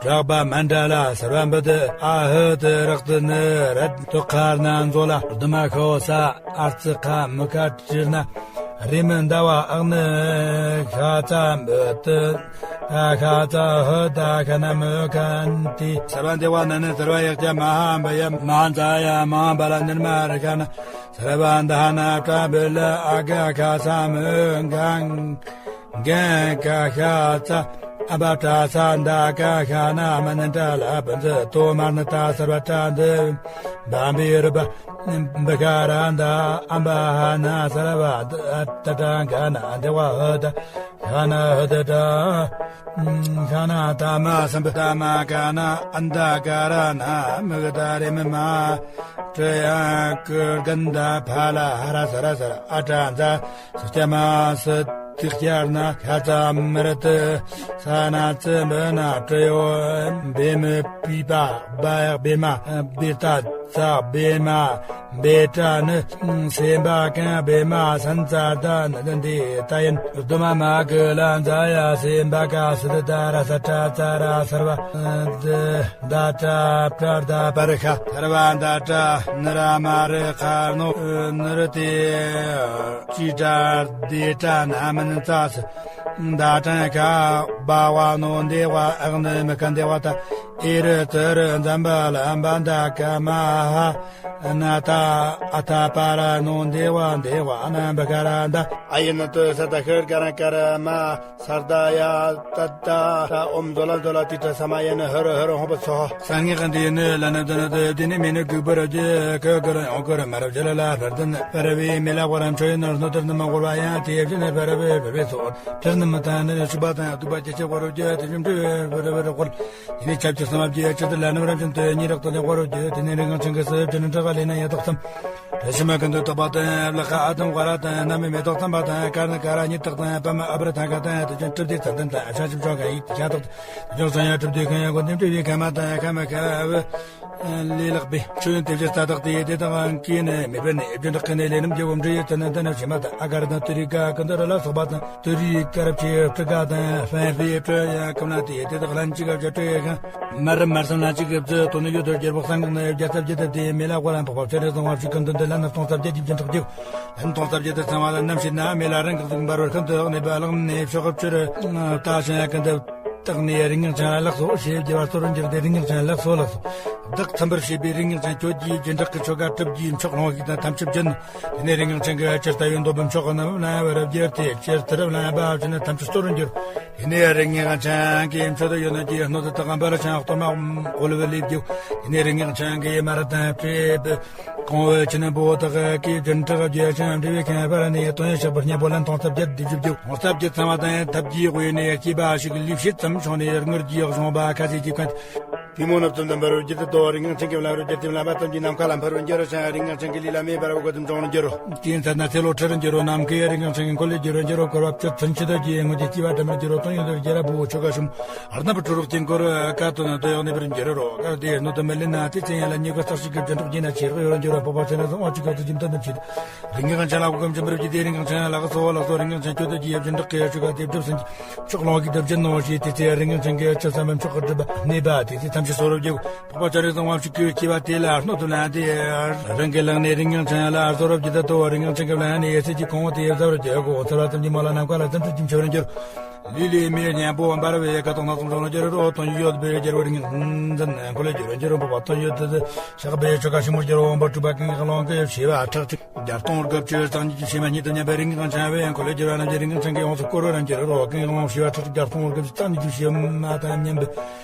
དྲག་པ་མན་དྲ་ལ་སརྦ་འབུད་ཨ་ཧུ་ཏི་རག་ཏི་ནི་རད་དུ་ཁ་ན་མཛོ་ལ་དུ་མ་ཤོ་ས་ཨར་ཙི་ཁ་མུ་ཁ་ཏྲི་ན་རི་མི་ཟླ་བ་ཨག་ནི་ཤ་ཚ་འབུད་ཏི། ཤ་ཚ་ཧུ་ད་ཤ་ན་མུ་ཁན་ཏི། སརྦ་འདེ་བ་ན་ནི་སརྦ་ཡག་ཅ་མ་ཧ་འབ་ཡ་མ་ཛ་ཡ་མ་བ་ལ་ནིར་མ་རི་ཤ་ན། སརྦ་འདི་ཧ་ན་པྲ་བི་ལ་ཨ་ག་ཁ་ས་མུ་གང་གན་ཀ་ཤ་ཚ་ཨ་བ་པྲ་ས་འདི་ཀ་ཤ་ན་མ་ནི་ཏྲ་ལ་བུ་འཛི་ཏོ་མར་ནི་ཏ་སརྦ་ཏྲ་འདི་བ་འབི་རུ་བ་འབི་ཀ་ར་འདི་ཨ་བ་ཧ་ན་སརྦ་ཏྲ་ག་ན་འདི་བ་ཧུ་ད། ཤ་ན་ཧུ་ད་ཏྲ། ཤ་ན་ཏ་མ་སམ་བུ་ཏ་མ་ཀ་ན་ཨན་ད་ཀ་ར་ན་མུ་གུ་ད་རེ་མི་མ། ཏྲ་ཡ་ཀུ་གན་ད་ཕ་ལ་ཧ་ར་ས་ར་ས་ར་ཨ་ཏྲ་ཛ། སུ་ཏ་མ་སུ་ཏི་ཀྱ་ན་ཤ་ཙ་མི་ར་ཏི། ས་ན་ཙི་མི་ན་ཏྲ་ཡོ་བེ་མི་པི་པ་བ་ཡག་བེ་མ་བེ་ཏ། ཙ་བེ་མ་བེ་ཏྲ་ནི། སེམས་པ་གང་བེ་མ་སན་ཙ་ད་ནི་འདི་ད་ཡིན། དུ་མ་མ་གི་ལ་ཛ་ཡ་སེམས་པ་ག་སི་ཏི་ད་ར་ས་ཏྲ་ཙ་ར་སར་བ། ད་ཏྲ་པྲ་ད་པར་ཤ་སར་བ་ད་ཏྲ་ནི་ར་མ་རི་ཁ་ནོ་ནི་རི་ཏི་ཅི་ཏྲ་དི་ཏྲ་ན་མིན་ཙ་སི། ད་ཏྲ་ཁ་བ་བ་ནོ་འདི་བ་ཨག་ནི་མི་ཁ་འདི་བ་ད། ཨེ་རི་ཙི་རི་འཛམ་བུ་གླིང་བ་འདའ་ཀ་མ་ཧ། ན་ད་ཨ་ཐ་པ་ར་ནོ་འདི་བ་འདི་བ་ན་བ་ག་ར་འདའ། ཨ་ཡི་ན་ཏུ་ས་ད་ཤི་ག་ར་ཀ་ར་མ་ས་ད་ཡ་ད་ད་ད་ཨོམ་ཛོ་ལ་ཛོ་ལ་ཏི་ཏྲ་ས་མ་ཡ་ན་ཧ་ར་ཧ་ར་ཧོ་པ་ཚོ། ས་ངེ་ག་འདི་ནི་ལ་ན་ད་ན་ད་དི་ནི་མི་ནི་གུ་པ་ར་ཇེ་ཀ་ག་ར་ཡོང་ག་ར་མ་ར་ཇ་ལ་ལ་ར་ད་ན་པ་ར་བི་མི་ལ་བ་ར་ཆོ་ཡི་ན་ར་ནོ་ཏར་ན་མ་གོ་ར་ཡ་ཏི་ཡ་ཇི་ན་པ་ར་བི་བ་བི་ཚོ། ཏྲ་ན་མ་ད་ན་ནི་ཤུ་བ་ད་ཡ་དུ་བ་ཇེ་ཆེ་གོ་ར་ཇེ་ཏི་ཇུམ་ཏུ་བ་ར་བ་ར་གོ། དེ་ནས་ཆབས་ཅིག་གསང་བ་བརྒྱད་ཅི་ཏི་ལ་ནམ་རབ་ཅན་དུ་གཉིས་རག་ཏུ་ལེགས་པར་བརྗོད། དེ་ནས་རིག་སྔགས་ཅན་གྱི་སྲོལ་བརྒྱུད་ནི་འབྲི་ག་ལས་ན་ཡ་དག་ཙམ། རེ་ཞིག་མ་ཀུན་ཏུ་དག་པ་དང་ལ་ཁ་ཨ་དམ་ཝ་ར་དང་ན་མེ་མེ་ཏོག་ཙམ་པ་དང་ཀར་ནི་ཀ་ར་གཉིས་དག་དང་པ་མ་ཨ་བྲ་ཐང་ཀ་དང་དེ་ཅན་གྲུབ་རྗེས་ཙམ་དང་ཤ་ཆུབ་ཆོ་ག་ཡིག་དེ་ཤ་དག་དེ་ཅན་སང་ཡ་གྲུབ་དུས་གང་ཡ་གོ་འདེམས་གྲུབ་ཡིག་ཁ་མ་དང་ཁ་མ་ཁ་བ། ལས་ལག་པའི་ཆོས་ཡོན་དེ་བཞིན་ས་དག་དེ་དེ་དག་ཀྱི་ནི་མེ་བེ་ནི་ཨེ་བྱུང་དག་གི་ནི་ལས་རྣམས་ཀྱི་བུམ་འདྲེ་ཡོད་ཙམ་ན་འདི་ན་ཕྱི་མ་དང་ཨ་ག་ར་དང་ཏུ་རི་ཀ་ཀུན་ཏུ་ར་ལ་སོགས་པ་དང་། དུ་རིའི་དཀར་ཕྱེ་སྤྲི་ཀ་དང་སྤེན་པའི་སྤྲི་ཡ་ཀུན་ལ་དེ་དེ་དག་ལན་གཅིག་ག་བརྒྱ་སྤྲི་ཡ་གང་། མར་མར་སང་ལན་གཅིག་གི་བཙོས་དོ་ནི་ཡོད་དོ་རྒྱལ་པོ་གསང་སྔགས་ན་ཡོད་བརྒྱ་རྩ་བརྒྱད་དེ་མེ་ལ་གོ་ལ་འཕགས་པ་ཆེ་རེ་སོང་བ་ཞིག་གི་མདུན་དུ་ལན་སྟོང་རྩ་བརྒྱད་ཀྱི་སྦྱིན་སོགས་རྒྱུ། ལན་སྟོང་རྩ་བརྒྱད་དེ་ཚང་བ་ལ་རྣམ་ཤེས་ན་མེ་ལ་རང་གི་གཟུགས་འབར་བར་ཤིན་ཏུ་ནས་བ་ལག་ནས་ཕྱོགས་ཀྱི་ཕྱིར་ད་ཞིང་ཡ་ཀུན་ཏུ་བཏགས་ནས་རིགས་ངག་ཅན་ལ་ལགས་སོ་ཞེས་བགྱི་བ་གཙོ་རུ་འགྱུར་ཏེ་རིགས་ངག་ཅན་ལ་ལགས་སོ་ལགས་སོ། བདག་ཚིམ་པར་བྱེད་པའི་རིགས་ངག་ཅན་ཁྱོད་ཀྱིས་སྦྱིན་བདག་གི་ཆོ་ག་གྲུབ་ཀྱིས་མཆོག་ལོངས་ཤིག་དང་ཐམས་ཅད་བརྒྱུད་ནོ། དེ་ནས་རིགས་ངག་ཅན་གྱིས་ཇི་ལྟ་བའི་འདོད་པའི་མཆོག་གི་རྣམ་པར་བསླང་བར་བགྱིར་ཏེ་ཅི་ལྟར་བསླངས་པ་བཞིན་ཐམས་ཅད་གཙོ་རུ་འགྱུར། དེ་ནས་རིགས་ངག་ཅན་གྱིས་མཆོད་དུ་ཡོད་ནོ་ཀྱི་སྣོད་དུ་དག་པར་ཆང་གཏོར་མ་འོལ་བའི་ལས་བགྱིའོ། དེ་ནས་རིགས་ངག་ཅན་གྱིས་མར་དང་སྤྲེའུ་གང་བའི་ཆུ་ནི་བོ་དག་གིས་སྦྱིན་བདག་བརྒྱ་བྱིན་འབྲི་བའི་ཁྱད་པར་ནི་དོན་ཡོད་བཤགས་པར་སྙན་པོ་ལན་སྟོང་རྩ་བརྒྱད་བསྡུས་བརྒྱུད་བརྒྱུད། སྟོང་རྩ་བརྒྱད་ཚང་བ་དང་ཐབས་ཀྱི་དབུས་ནས་སྐྱེས་པ་ཞིག་ལུས་ཕྱེད་ཙམ་བྱུང་ནས་དངུལ་གྱིས་གཞོང་པ་ཁ་ཟས་ཀྱིས་གོན། པུས་མོ་ནུབ་ཙམ་དུ་འབར་བར་བརྒྱུད་དུ་དོ། རིགས་ངག་ཅན་གྱི་བླ་རུ་བརྒྱུད་དེ་བླ་མ་ཙམ་གྱི་ནམ་མཁའ་ལ་འཕུར་བར་འགྱུར་རོ། ཞིང་རིགས་ངག་ཅན་གྱི་ལུས་ལ་མེ་འབར་བ་གོ་དུམ་བྱུང་བར་འགྱུར་རོ། དེའི་ཚེ་ན་ཚེ་ལོ་ཁྲི་རུ་འགྱུར་རོ། ནམ་མཁའི་རིགས་ངག་ཅན་གྱི་འཁོར་ལོས་སྒྱུར་བར་འགྱུར་རོ། འཁོར་བ་བཅུ་ཚུན་ཆད་དུ་རྒྱས་སྔོན་གྱི་སྐྱེ་བ་དྲན་པར་འགྱུར་རོ། དོན་ཡོད་དུ་རྒྱལ་རབས་བུ་ཆོ་ག་ཞུམ། རྣམ་པར་གྲོལ་རོགས་ཀྱི་འཁོར་བཀའ་དོན་དོན་ཡོད་གནས་པར་འགྱུར་རོ། གལ་ཏེ་སྣོད་དུ་མི་ལེན་ན་དེ་ཚེ་ཡན་ལ་ཉེས་དགུ་རྩ་གཅིག་གི་སྦྱིན་སོགས་བགྱིས་ན་ཆེས་དགོས་ཡོད་རུ་འགྱུར་རོ། འཕགས་པ་ཆེ་ན་བཟང་བ་གཅིག་ག་ཚུལ་གྱིས་མཐུན་དུ་བྱེད། རིགས་ངག་ཅན་ལ་གོ་གམ་ཆེན་པོར་བགྱིས་ཏེ་རིགས་ངག་ཅན་ལ་གསོལ་བ་ལགས་སོ། རིགས་ངག་ཅན་ཁྱོད་དུ་རྒྱས་སྦྱིན་བདག་གི་ཆོ་ག་དེ་སྒྲུབ་ཟིན་གྱི་མཆོག་ལོངས་ཤིག་ཏུ་བྱིན་ནོ་ཞེས། དེ་ཚེ་རིགས་ངག་ཅན་གྱིས་ཅི་བསམ་པའི་མཆོག་གི་སྒྲུབ་པ་གནས་པ་དེ་ཚེ་ཐམས་ཅད་གསོལ་བ་བགྱིའོ། འཕགས་པ་ཆེ་རུ་བཟང་བ་གཅིག་གི་སྐྱེ་བ་དེ་ལ་སྣོད་དུ་ལེན་ཏེ། རང་གི་ལག་ནས་རིགས་ངག་ཅན་ལ་གསོལ་བ་བགྱིས་ཏེ་དོ། རིགས་ངག་ཅན་གྱི་བླ་ན་ཡེ་ཤེས་ཀྱི་གོང་འོག་དེ་ཟབ་རུ་བགྱིའོ། ཚོར་བ་ཙམ་གྱིས་མོ་ལ་ནམ་མཁའ་ལ་ཙམ་ཁྲུད་ཀྱི་མཆོད་པར་འགྱུར། ལུས་ལས་མེ་སྙན་པོ་འབར་བའི་ཀ་དོག་སྣ་ཚོགས་འབྱུང་ལ་འགྱུར་རོ། དོན་ཡོད་པའི་རྒྱལ་བ་རིགས་ངག་འཛིན་འཁོར་ལོས་སྒྱུར་བར་འགྱུར་རོ། འཕགས་པ་དོན་ཡོད་དེ་བཤགས་པའི་ཆོ་ག་ཞིབ་མོར་སྒྱུར་རོ། འོང་པ་སྤྲུལ་པ་ཀུན་གྱི་ཀློང་གི་བྱེ་བ་ཁྲག་ཁྲིག་བརྒྱ་སྟོང་དགུ་བཅུ་རྩ་གཉིས་ཀྱི་བྱེ་མ་ཉིད་དུ་མཉམ་པའི་རིགས་ངག་ཅན་བས་འཁོར་ལོས་སྒྱུར་བ་རྣམས་ཀྱི་རིགས་ངག་ཅན་གྱི་ཡོངས་སུ་བསྐོར་བར་འགྱུར་རོ། ཀུན་གྱི་ཀློང་བྱེ་བ་ཁྲག་ཁྲིག་བརྒྱ་སྟོང་དགུ་བཅུ་རྩ་གཉིས་ཀྱི་བྱེ་མ་དང་མཉམ་པའི་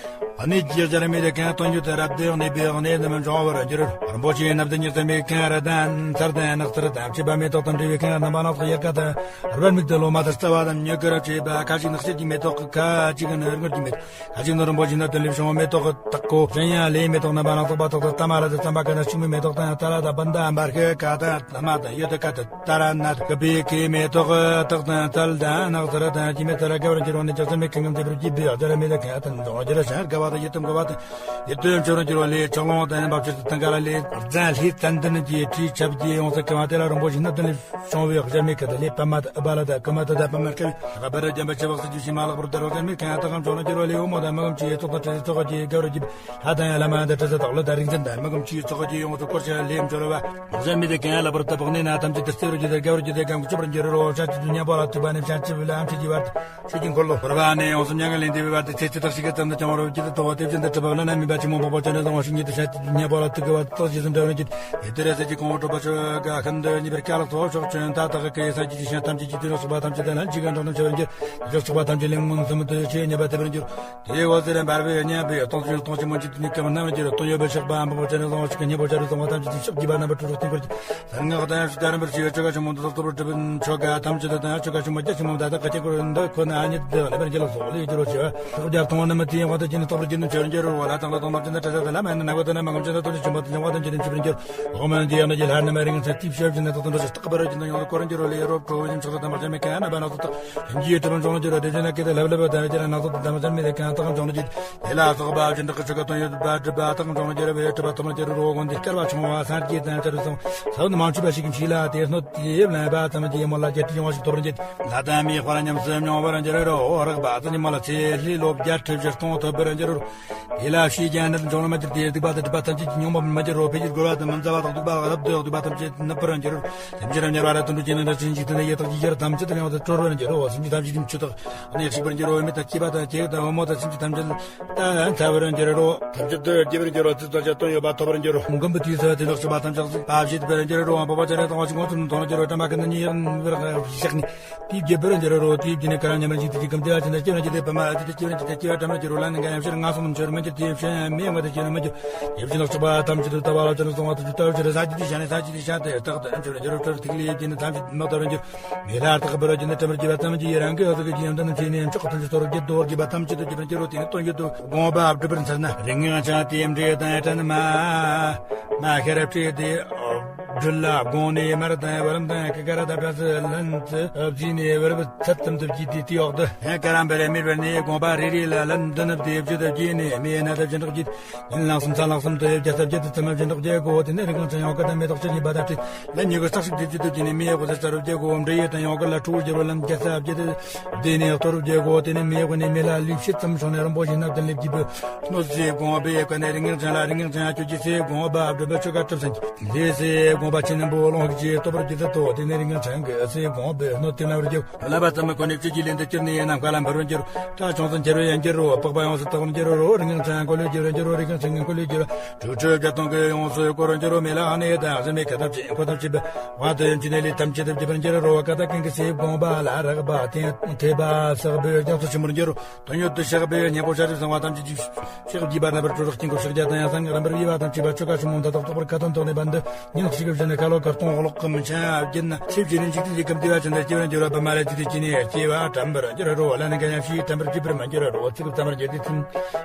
གནས་ཀྱི་རྒྱལ་མེ་དེ་ཀན་དོན་ཡོད་དེ་རབ་ཏུ་གནས་པའི་གནས་རྣམས་འབྱུང་བར་འགྱུར་རོ། རིན་པོ་ཆེའི་སྣབས་དེ་ཉི་ཚེ་མེ་ཀན་ར་དན་ཚར་དན་ནགས་ཚལ་དང་བཅས་པ་མེ་ཏོག་དང་འབྲས་བུའི་ཀན་རྣམ་པ་སྣ་ཚོགས་དབྱར་ཁ་དང་རྦ་རྨིག་ཏུ་ལོ་མ་དང་རྩ་བ་དང་མྱུ་གུ་ར་བཅས་པ། ཁ་ཅིག་ནག་ཤེལ་གྱི་མེ་ཏོག་གི། ཁ་ཅིག་ནི་དངུལ་གྱི་མེ་ཏོག་ཁ་ཅིག་ནི་རིན་པོ་ཆེ་སྣ་བདུན་ལས་བྱུང་བའི་མེ་ཏོག་གི་དག་གོ། གཞན་ཡང་ལས་མེ་ཏོག་རྣམ་པ་སྣ་ཚོགས་པ་དག་དང་ཏ་མ་ར་དང་ཙམ་པ་ཀ་དང་ཤིང་མོའི་མེ་ཏོག་དང་ཏ་ར་དང་བན་དང་འབར་ཁའི་ཀ་དང་ལྷ་མ་དང་ཡོད་དེ་ཀ་དང་ཏ་ར་ནད་གི་བེ་ཁའི་མེ་ཏོག་དག་དང་ཙལ་དང་ནགས་ཚལ་དང་སྐྱེད་མོས་ཚལ་དགའ་བར་འགྱུར་རོ། ནི་ལྕགས་སྲེད་མའི་ཁེངས་སྐམ་དེ་བར་བགྱིས་པའི་ཨ་ཙ་ར་མེ་དང་ཁ་དང་འབྱུང་བར་འགྱུར་རོ། ཞིང་དགའ་བ་དང་ཡིད་དུ་འགུལ་བ་དང་ཡིད་དུ་འཕྲོད་རུ་འགྱུར་རོ། ལས་ཆག་ལོང་དང་འབབ་ཆུ་དང་ཀ་ལ་ལས་རྫན་ལྷའི་ཙན་དན་གྱི་ཁྲུས་ཆབ་ཀྱིས་ཡོངས་སུ་གང་བ་དེ་ལ་རིན་པོ་ཆེ་སྣ་བདུན་ལས་བྱུང་བའི་གཞལ་མེད་ཁ་དང་ལས་པདྨ་དང་ཨུཏྤལ་དང་ཀུ་མུ་ད་དང་པདྨ་དཀར་བའི་ལྷག་པར་འཇམ་པའི་ཕྱི་བག་ཚིལ་གྱི་ཕྱེ་མ་ལྷག་པར་དུ་རོ། གཞལ་མེད་ཁ་ཡང་དག་གམ་བྱུང་ལ་འགྱུར་བ་ལས་འོ་མ་དང་མི་གམ་ཆུ་ཡི་ཚོགས་དང་དྲི་ཚོགས་ཀྱིས་དགའ་བར་བགྱིས་པའི་ལྷ་དང་ཡང་བླ་མ་དང་དྲི་ཟའི་ཚོགས་ཀྱིས་དགའ་བར་བགྱིས་པའི་མི་གམ་ཆུ་ཡི་ཚོགས་ཀྱིས་ཡོངས་སུ་བསྐོར་ཞིང་ལྷའི་འབྱོར་བ། གཞལ་མེད་ཁ་ཡང་ལྷག་པར་དུ་བག་ནི་ན་ཐམས་ཅད་དུ་བརྩེ་བར་གྱུར་ཏེ་དགའ་བར་གྱུར་ཏེ་གང་གི་སྤྱོད་པར་འགྱུར་རོ། བྱང་ཆུབ་ཀྱི་སྙིང་པོ་ལ་ཐུག་པ་ནས་བྱང་ཆུབ་ལ་ཡང་ཆོས་ཀྱི་འཁོར་ལོ་བསྐོར་བ་ནས་ཡོངས་སུ་མྱ་ངན་ལས་འདས་པའི་བར་དུ་ཚེ་ཕྱི་དག་ཞིག་གི་ཙམ་དུ་བྱང་བར་བགྱིད་དོ། དེ་བཞིན་དུ་གྲུབ་པ་བླ་ན་མེད་པ་ཆེན་པོ་འཕགས་པ་སྤྱན་རས་གཟིགས་དབང་ཕྱུག་ཉིད་དུ་བྱང་ཆུབ་ཀྱི་སྙིང་པོ་ལ་ཐུག་གི་བར་དུ་རྟག་ཞིག་ཏུ་འབྲལ་བར་གྱུར། ཡུལ་དེར་སྲས་ཀྱི་གོང་བུ་གྲུབ་པ་ཆོ་ག་ཤིན་ཏུ་མཉེས་པའི་སྐྱ་ལག་ཚོགས་ཕྱོགས་བཅུ་མཐའ་དག་གི་སངས་རྒྱས་ཀྱི་ཞིང་ཐམས་ཅད་ཀྱི་དུས་ནི་ཚོགས་པ་ཐམས་ཅད་དང་ལྷན་ཅིག་གི་འགྲོ་རྣམས་མཆོད་པར་འགྱུར། དེ་ཚོགས་པ་ཐམས་ཅད་ལས་མངོན་སུམ་དུ་ཆོས་ཉན་པ་དེ་བར་འགྱུར། དེ་འོད་ཟེར་འབར་བས་མཉམ་པའི་སྟོང་གསུམ་སྟོང་ཆེན་མོ་འཇིག་རྟེན་གྱི་ཁམས་རྣམས་བསྒྱུར། དོན་ཡོད་པའི་བཤགས་པ་འཕགས་པ་སྤྱན་རས་གཟིགས་དབང་ཕྱུག་གི་སྙིང་པོ་བྱ་རུ་གསང་བ་ཐམས་ཅད་ཀྱི་ཕྱོགས་བགྱིས་པ་རྣམ་པར་གྲོལ་རོགས་དེ་འཁོར་གྱི། གསང་སྔགས་དང་ཡང་སྲིད་ཀྱང་རིམ་པར་ཕྱེ་བའི་ཆོ་ག་ཆེན་མོ་འདི་དག་རྟོགས་པར་སྒྲུབ་པའི་ཆོ་ག་ཐམས་ཅད་དང་ཆོ་ག་ཆེན་མོ་བརྒྱ་ཆེན་མོ་མཐའ་དག་གི་དཀྱིལ་འཁོར་འདི་ཁོ་ན་ཨ་ཉིད་དུ་ལེགས་པར་འགྱུར་ལ་སོགས་ལས་བསྒྱུར་རོ། ཞེས་པ་ཕྱོགས་བརྒྱ་སྟོང་བ་རྣམས་དེའི་དབང་དུ་བྱས་ནས་རྟོགས་པར། རྒྱུ་ནི་ཆོས་རྒྱལ་རོ་ལ་དང་ལ་དང་མ་ཅན་ད་ཏྲ་ཟ་ད་ལ་མ་ན་ནག་པ་ད་ན་མ་ངམ་ཅན་ད་དོན་ཆེན་པོ་དང་ཆུང་བ་དང་ཅན་ཆུ་བར་འགྱུར། འོག་མ་ན་འདི་ཡང་ན་ཡི་ལྷར་ན་མ་རིང་ཚེ་ཏིབ་ཤོར་ཅན་ད་དང་དོན་ཆེན་སྟག་པ་ར་ཅན་དང་ཡང་ལ་ཀོ་ར་འགྱུར་རོ་ལེ་རོ་ཀྲོ་བ་ཅན་ཆག་ད་མ་ཅན་མེ་ཀ་ན་བ་ན་ཚོ་ད་ཡིན་གྱི་ཡོད་ཏུ་བ་འབྱུང་ན་འགྱུར་རོ་དེ་ཅན་ན་ཀེ་ད་ལབ་ལབ་ད་ཅན་ན་ཚོ་ད་མ་ཅན་མེ་ད་ཀ་ན་ད་གམ་འབྱུང་ན་འགྱུར། དེ་ལ་སོགས་པ་ཅན་དག་གི་ཆུ་ཀ་དོན་ཡོད་པ་གྲུབ་པ་དང་འབྱུང་ན་འགྱུར་རོ་བེ་གྲུབ་པ་ཐོབ་ན་འགྱུར་རོ་དགོན་དེ་སྐལ་བ་ཆུང་བ་སངས་རྒྱས་དང་ཆར་སོང་ས་བོན་མང་ཆུ་བ་ཞིག་གི་མཆིས་ལ་དེ་སྣོད་དེ་ལ་བ་ཙམ་གྱི་མོ་ལ་རྒྱ་ཏི་ཡོང་བ་ཞིག་ཐོབ་པར་འགྱུར། ལྷ་དང་མིའི་དཔལ་ཉམས་སུ་མྱོང་བར་འགྱུར་རོ། རགས་པ་ཙམ་གྱི་མོ་ལ་ཚེ་ལྷའི་ལོ་བརྒྱ་ཁྲི་བཞི་སྟོང་ཐོབ་པར་འགྱུར་རོ། དེ་ལ་ཕྱིའི་རྒྱ་ནད་འབྱུང་ལ་མ་གྱུར་ཏེ་སྡིག་པ་དང་སྒྲིབ་པ་ཐམས་ཅད་ཀྱིས་ཉོན་མོངས་པར་མ་འགྱུར་རོ། ཕས་ཀྱི་རྒོལ་བ་དང་མི་མཛའ་བ་དང་སྡིག་པ་དང་རབ་ཏུ་སྡིག་པ་ཐམས་ཅད་ནུབ་པར་འགྱུར་རོ། སེམས་ཅན་རབ་དམྱལ་བ་རབ་ཏུ་འགྲོ་ཅན་ནི་འདྲ་ཅན་འཇིག་རྟེན་ཡེ་དག་གི་ཡར་ཐམས་ཅད་དང་ཡང་དུ་གྲོལ་བར་འགྱུར་རོ། སེམས་ཅན་ཐམས་ཅད་ཀྱི་མཆུ་དག་གནས་ཞིག་པར་འགྱུར་རོ། མི་དང་སྐྱེས་པ་དང་སྐྱེ་དང་བུ་མོ་དང་སེམས་ཅན་ཐམས་ཅད་ད་ཚ་བར་འགྱུར་རོ། ཐམས་ཅད་དུ་སྐྱེ་བར་འགྱུར་རོ། ཚིག་དང་བཅད་དོན་ཡོད་པ་ཐོབ་པར་འགྱུར་རོ། མགོན་པོ་དེའི་ཚེ་དེ་དག་ཞི་བ་ཐམས་ཅད་སྲིད་པ་བྱེད་པར་འགྱུར་རོ། འཕགས་པ་སྤྱན་རས་གཟིགས་དབང་ཕྱུག་མངོན་སུམ་དུ་མཐོང་བར་འགྱུར་རོ། བྲམ་པ་ཀུན་ཏུ་ཉེ་བར་བཞག་ནས་དེའི་རྒྱུད་པར་འགྱུར་རོ། དེའི་རྒྱུད་ནི་ཀ་ར་མཉམ་པར་འཇིག་ཏུ་འཇིག་གམ་དེ་བ་ཅན་དང་སྐྱེ་བར་འཇིག་སྟེ་བུ་མ་ཨ་ཅི་དེ་སྐྱེ་བར་འཇིག་སྟེ་སྐྱེ་བ་བྲམ་པར་འགྱུར་རོ། ལ་ནི་འགའ་ཡང་ཕྱིར་ངན་སོང་དུ་འཆི་བར་མི་འགྱུར་ཏེ་ཕྱིར་ཡང་མི་ཡོང་བ་དེ་སྐྱེ་བར་མི་འགྱུར། ཡེ་ཕྱིན་ལོག་ཆགས་པ་ཐམས་ཅད་དུ་ལྟ་བ་ལ་ཅི་ནི་གསང་བ་དུ་ཇི་ལྟ་བར་ཕྱིར་ས་ཅི་དེ་ཤ་ནི་ས་ཅི་དེ་ཤ་དེ་རྟག་ཏུ་འཆི་བར་འགྱུར་རོ། ཐིག་ལེ་ཡེ་ཀྱི་ནི་ཐམས་ཅད་མི་ལྟ་བར་འགྱུར། མེ་ལྷ་རྟག་པར་རྒྱུ་ནི་བྲམ་པར་བགྱིས་པ་ཐམས་ཅད་ཡི་རང་གི་འོད་ཟེར་གྱི་ཡོན་ཏན་ཆོས་ནི་མཆོག་ཏུ་འཇུག་ཚོར་བརྒྱད་དུ་བགྱིས་པ་ཐམས་ཅད་དུ་བགྱིས་པར་འགྱུར་རོ། དེ་ནི་དོན་ཡོད་དུ་དགོངས་པ་བསྒྲུབ་པར་འཚལ་ན། རིགས་ངན་ཅན་དེ་འདྲེ་དང་དྲན་མ་མ་ཤེས་རབ་ཁྲིད་དེ་སྦྲུལ་ལ་དགོངས་ནས་མར་དང་བུ་རམ་དང་ཀི་ཀ་ར་དང་བྲམ་ཟེ་ལན་ཚེ་བརྩིས་ནས་བུ་རབ་ཚད་ཙམ་དུ་བགྱིས་ཏེ་དེའི་འོག་ཏུ་ཧན་ཀ་རམ་པར་མེད་པར་ནས་དགོངས་པ་རེ་རེ་ལ་ལན་འདི་ནི་བདེ་བརྒྱད་དུ་བགྱིས་ནས་མེ་ཡི་ནད་དུ་སྦྱིན་སྲེག་བགྱིས། ཉིན་གླང་གསུམ་ཚ་གླང་གསུམ་དུ་ཡོད་རྒྱལ་ས་བརྒྱད་དུ་ཚིམ་མ་སྦྱིན་སྲེག་བརྒྱད་དགོས། དེ་ནས་རིགས་ངན་ཅན་ཡང་དག་དང་མེ་ཏོག་ཆུ་གཉིས་པ་དང་བྲིས། ལན་ཉི་ཤུ་རྩ་གཅིག་བདེ་བརྒྱད་དུ་བགྱིས་ནས་མེ་ཡི་དབུ་ཟེར་ས་རུ་བརྒྱད་དགོས། འབྲི་ཡི་དང་ཡང་དག་ལ་ཁྲོ་བོ་རྒྱལ་བོ་ལམ་རྒྱལ་ས་བརྒྱད་དུ་བདེ་ནས་གཏོར་བརྒྱད་དགོས། དེ་ནས་མེ་ཡི་དབུ་ནས་མེ་ལྷ་ལུས་ཕྱེད་ཙམ་བྱུང་ནས་རིན་པོ་ཆེ་སྣ་བདུན་ལས་བགྱིས་པའི་སྣོད་ཟས་དགོངས་པས་བཀའ་ནས་རིགས་ངན་ཅན་ལ། རིགས་ངན་ཅན་ཡང་ཁྱོད་ཀྱི་ཚེ་དགོངས་པ་བསྒྲུབ་པའི་ཆོ་ག་གྲུབ་ཟིན་གྱི་ལས་ཚེ་དགོངས་པ་ཆེ་ནན་པོ་ལོངས་ཤིག་ཅེས་སྟོབ་པར་བགྱིད་དུ་དོ། དེ་ནས་རིགས་ངན་ཅན་གྱི་ཚེ་དགོངས་པས་སྣོད་དེ་ན་བར་བགྱིའོ། བསླབ་པ་ཙམ་མི་ཁོ་ནས་ཆོས་ཀྱི་ལས་འདི་བསྐྱུར་ནས་ནམ་མཁའ་ལ་འཕུར་བར་འགྱུར། སྐྲ་ཆུང་ཙམ་འཁྱེར་བར་ཡང་འགྱུར་རོ། པགས་པ་ཡོངས་སུ་དག་པར་འགྱུར་རོ། རིགས་ངན་ཅན་འཁོར་ལོས་སྒྱུར་བར་འགྱུར་རོ། རིགས་ངན་ཅན་གྱི་འཁོར་ལོས་སྒྱུར་བ་དྲུག་ཁྲི་བརྒྱ་སྟོང་གིས་ཡོངས་སུ་བསྐོར་བར་འགྱུར་རོ། མེ་ལྷ་ཨ་ནེ་དང་གཟི་མིག་ག་ཐམས་ཅད་འཁོར་ཐམས་ཅད་པའི་དབང་དུ་ཡོད་ཅི་ནས་ལས་ཐམས་ཅད་དུ་བགྱིད་པར་འགྱུར་རོ། ཀ་དག་ཀུན་གྱི་ཚེ་དགོངས་པ་ལ་རགས་པ་སྟེང་ཐེབས་པ་བསགས་པའི་རྒྱ་མཚོ་ཆེན་པོར་འགྱུར་རོ། དོན་ཡོད་དུ་གཤེགས་པའི་སྙིང་པོ་ཤཱཀྱ་གསང་བ་ཐམས་ཅད་ཀྱིས་གཤེགས་བགྱིས་པ་རྣམ་པར་གྲོལ་དཀྱིལ་འཁོར་ཕྱག་རྒྱ་དང་ཡང་གསང་རྣམ་པར་དབྱེ་བ་དང་བཅས་པ་ཆོ་ག་ཆེན་མོ་མཐའ་དག་རྟོགས་པར་ཁ་ཏོན་ཐོག་ནས་བན་དུ་ཉིན་ཞིག་གི་བཞིན་ཁ་ལོ་ཁ་སྟོང་ལོག་གི་མི་ཆ་བརྒྱུད་ན་ཚེ་བཅུ་ནི་འཇིག་རྟེན་གྱི་ཁམས་བདེ་བ་ཅན་དུ་སྐྱེ་བར་འགྱུར་བ། བུ་མ་ལ་ཅི་སྟེ་སྐྱེས་ནས་སྐྱེ་བ་དྲན་པར་འགྱུར་རོ། ལ་ནི་འགའ་ཡང་ཕྱིའི་དྲན་པར་བགྱིད་པར་མ་འགྱུར་རོ། ཚིག་གི་བརྩམ་པར་འགྱུར་ཏེ་ཚིམ་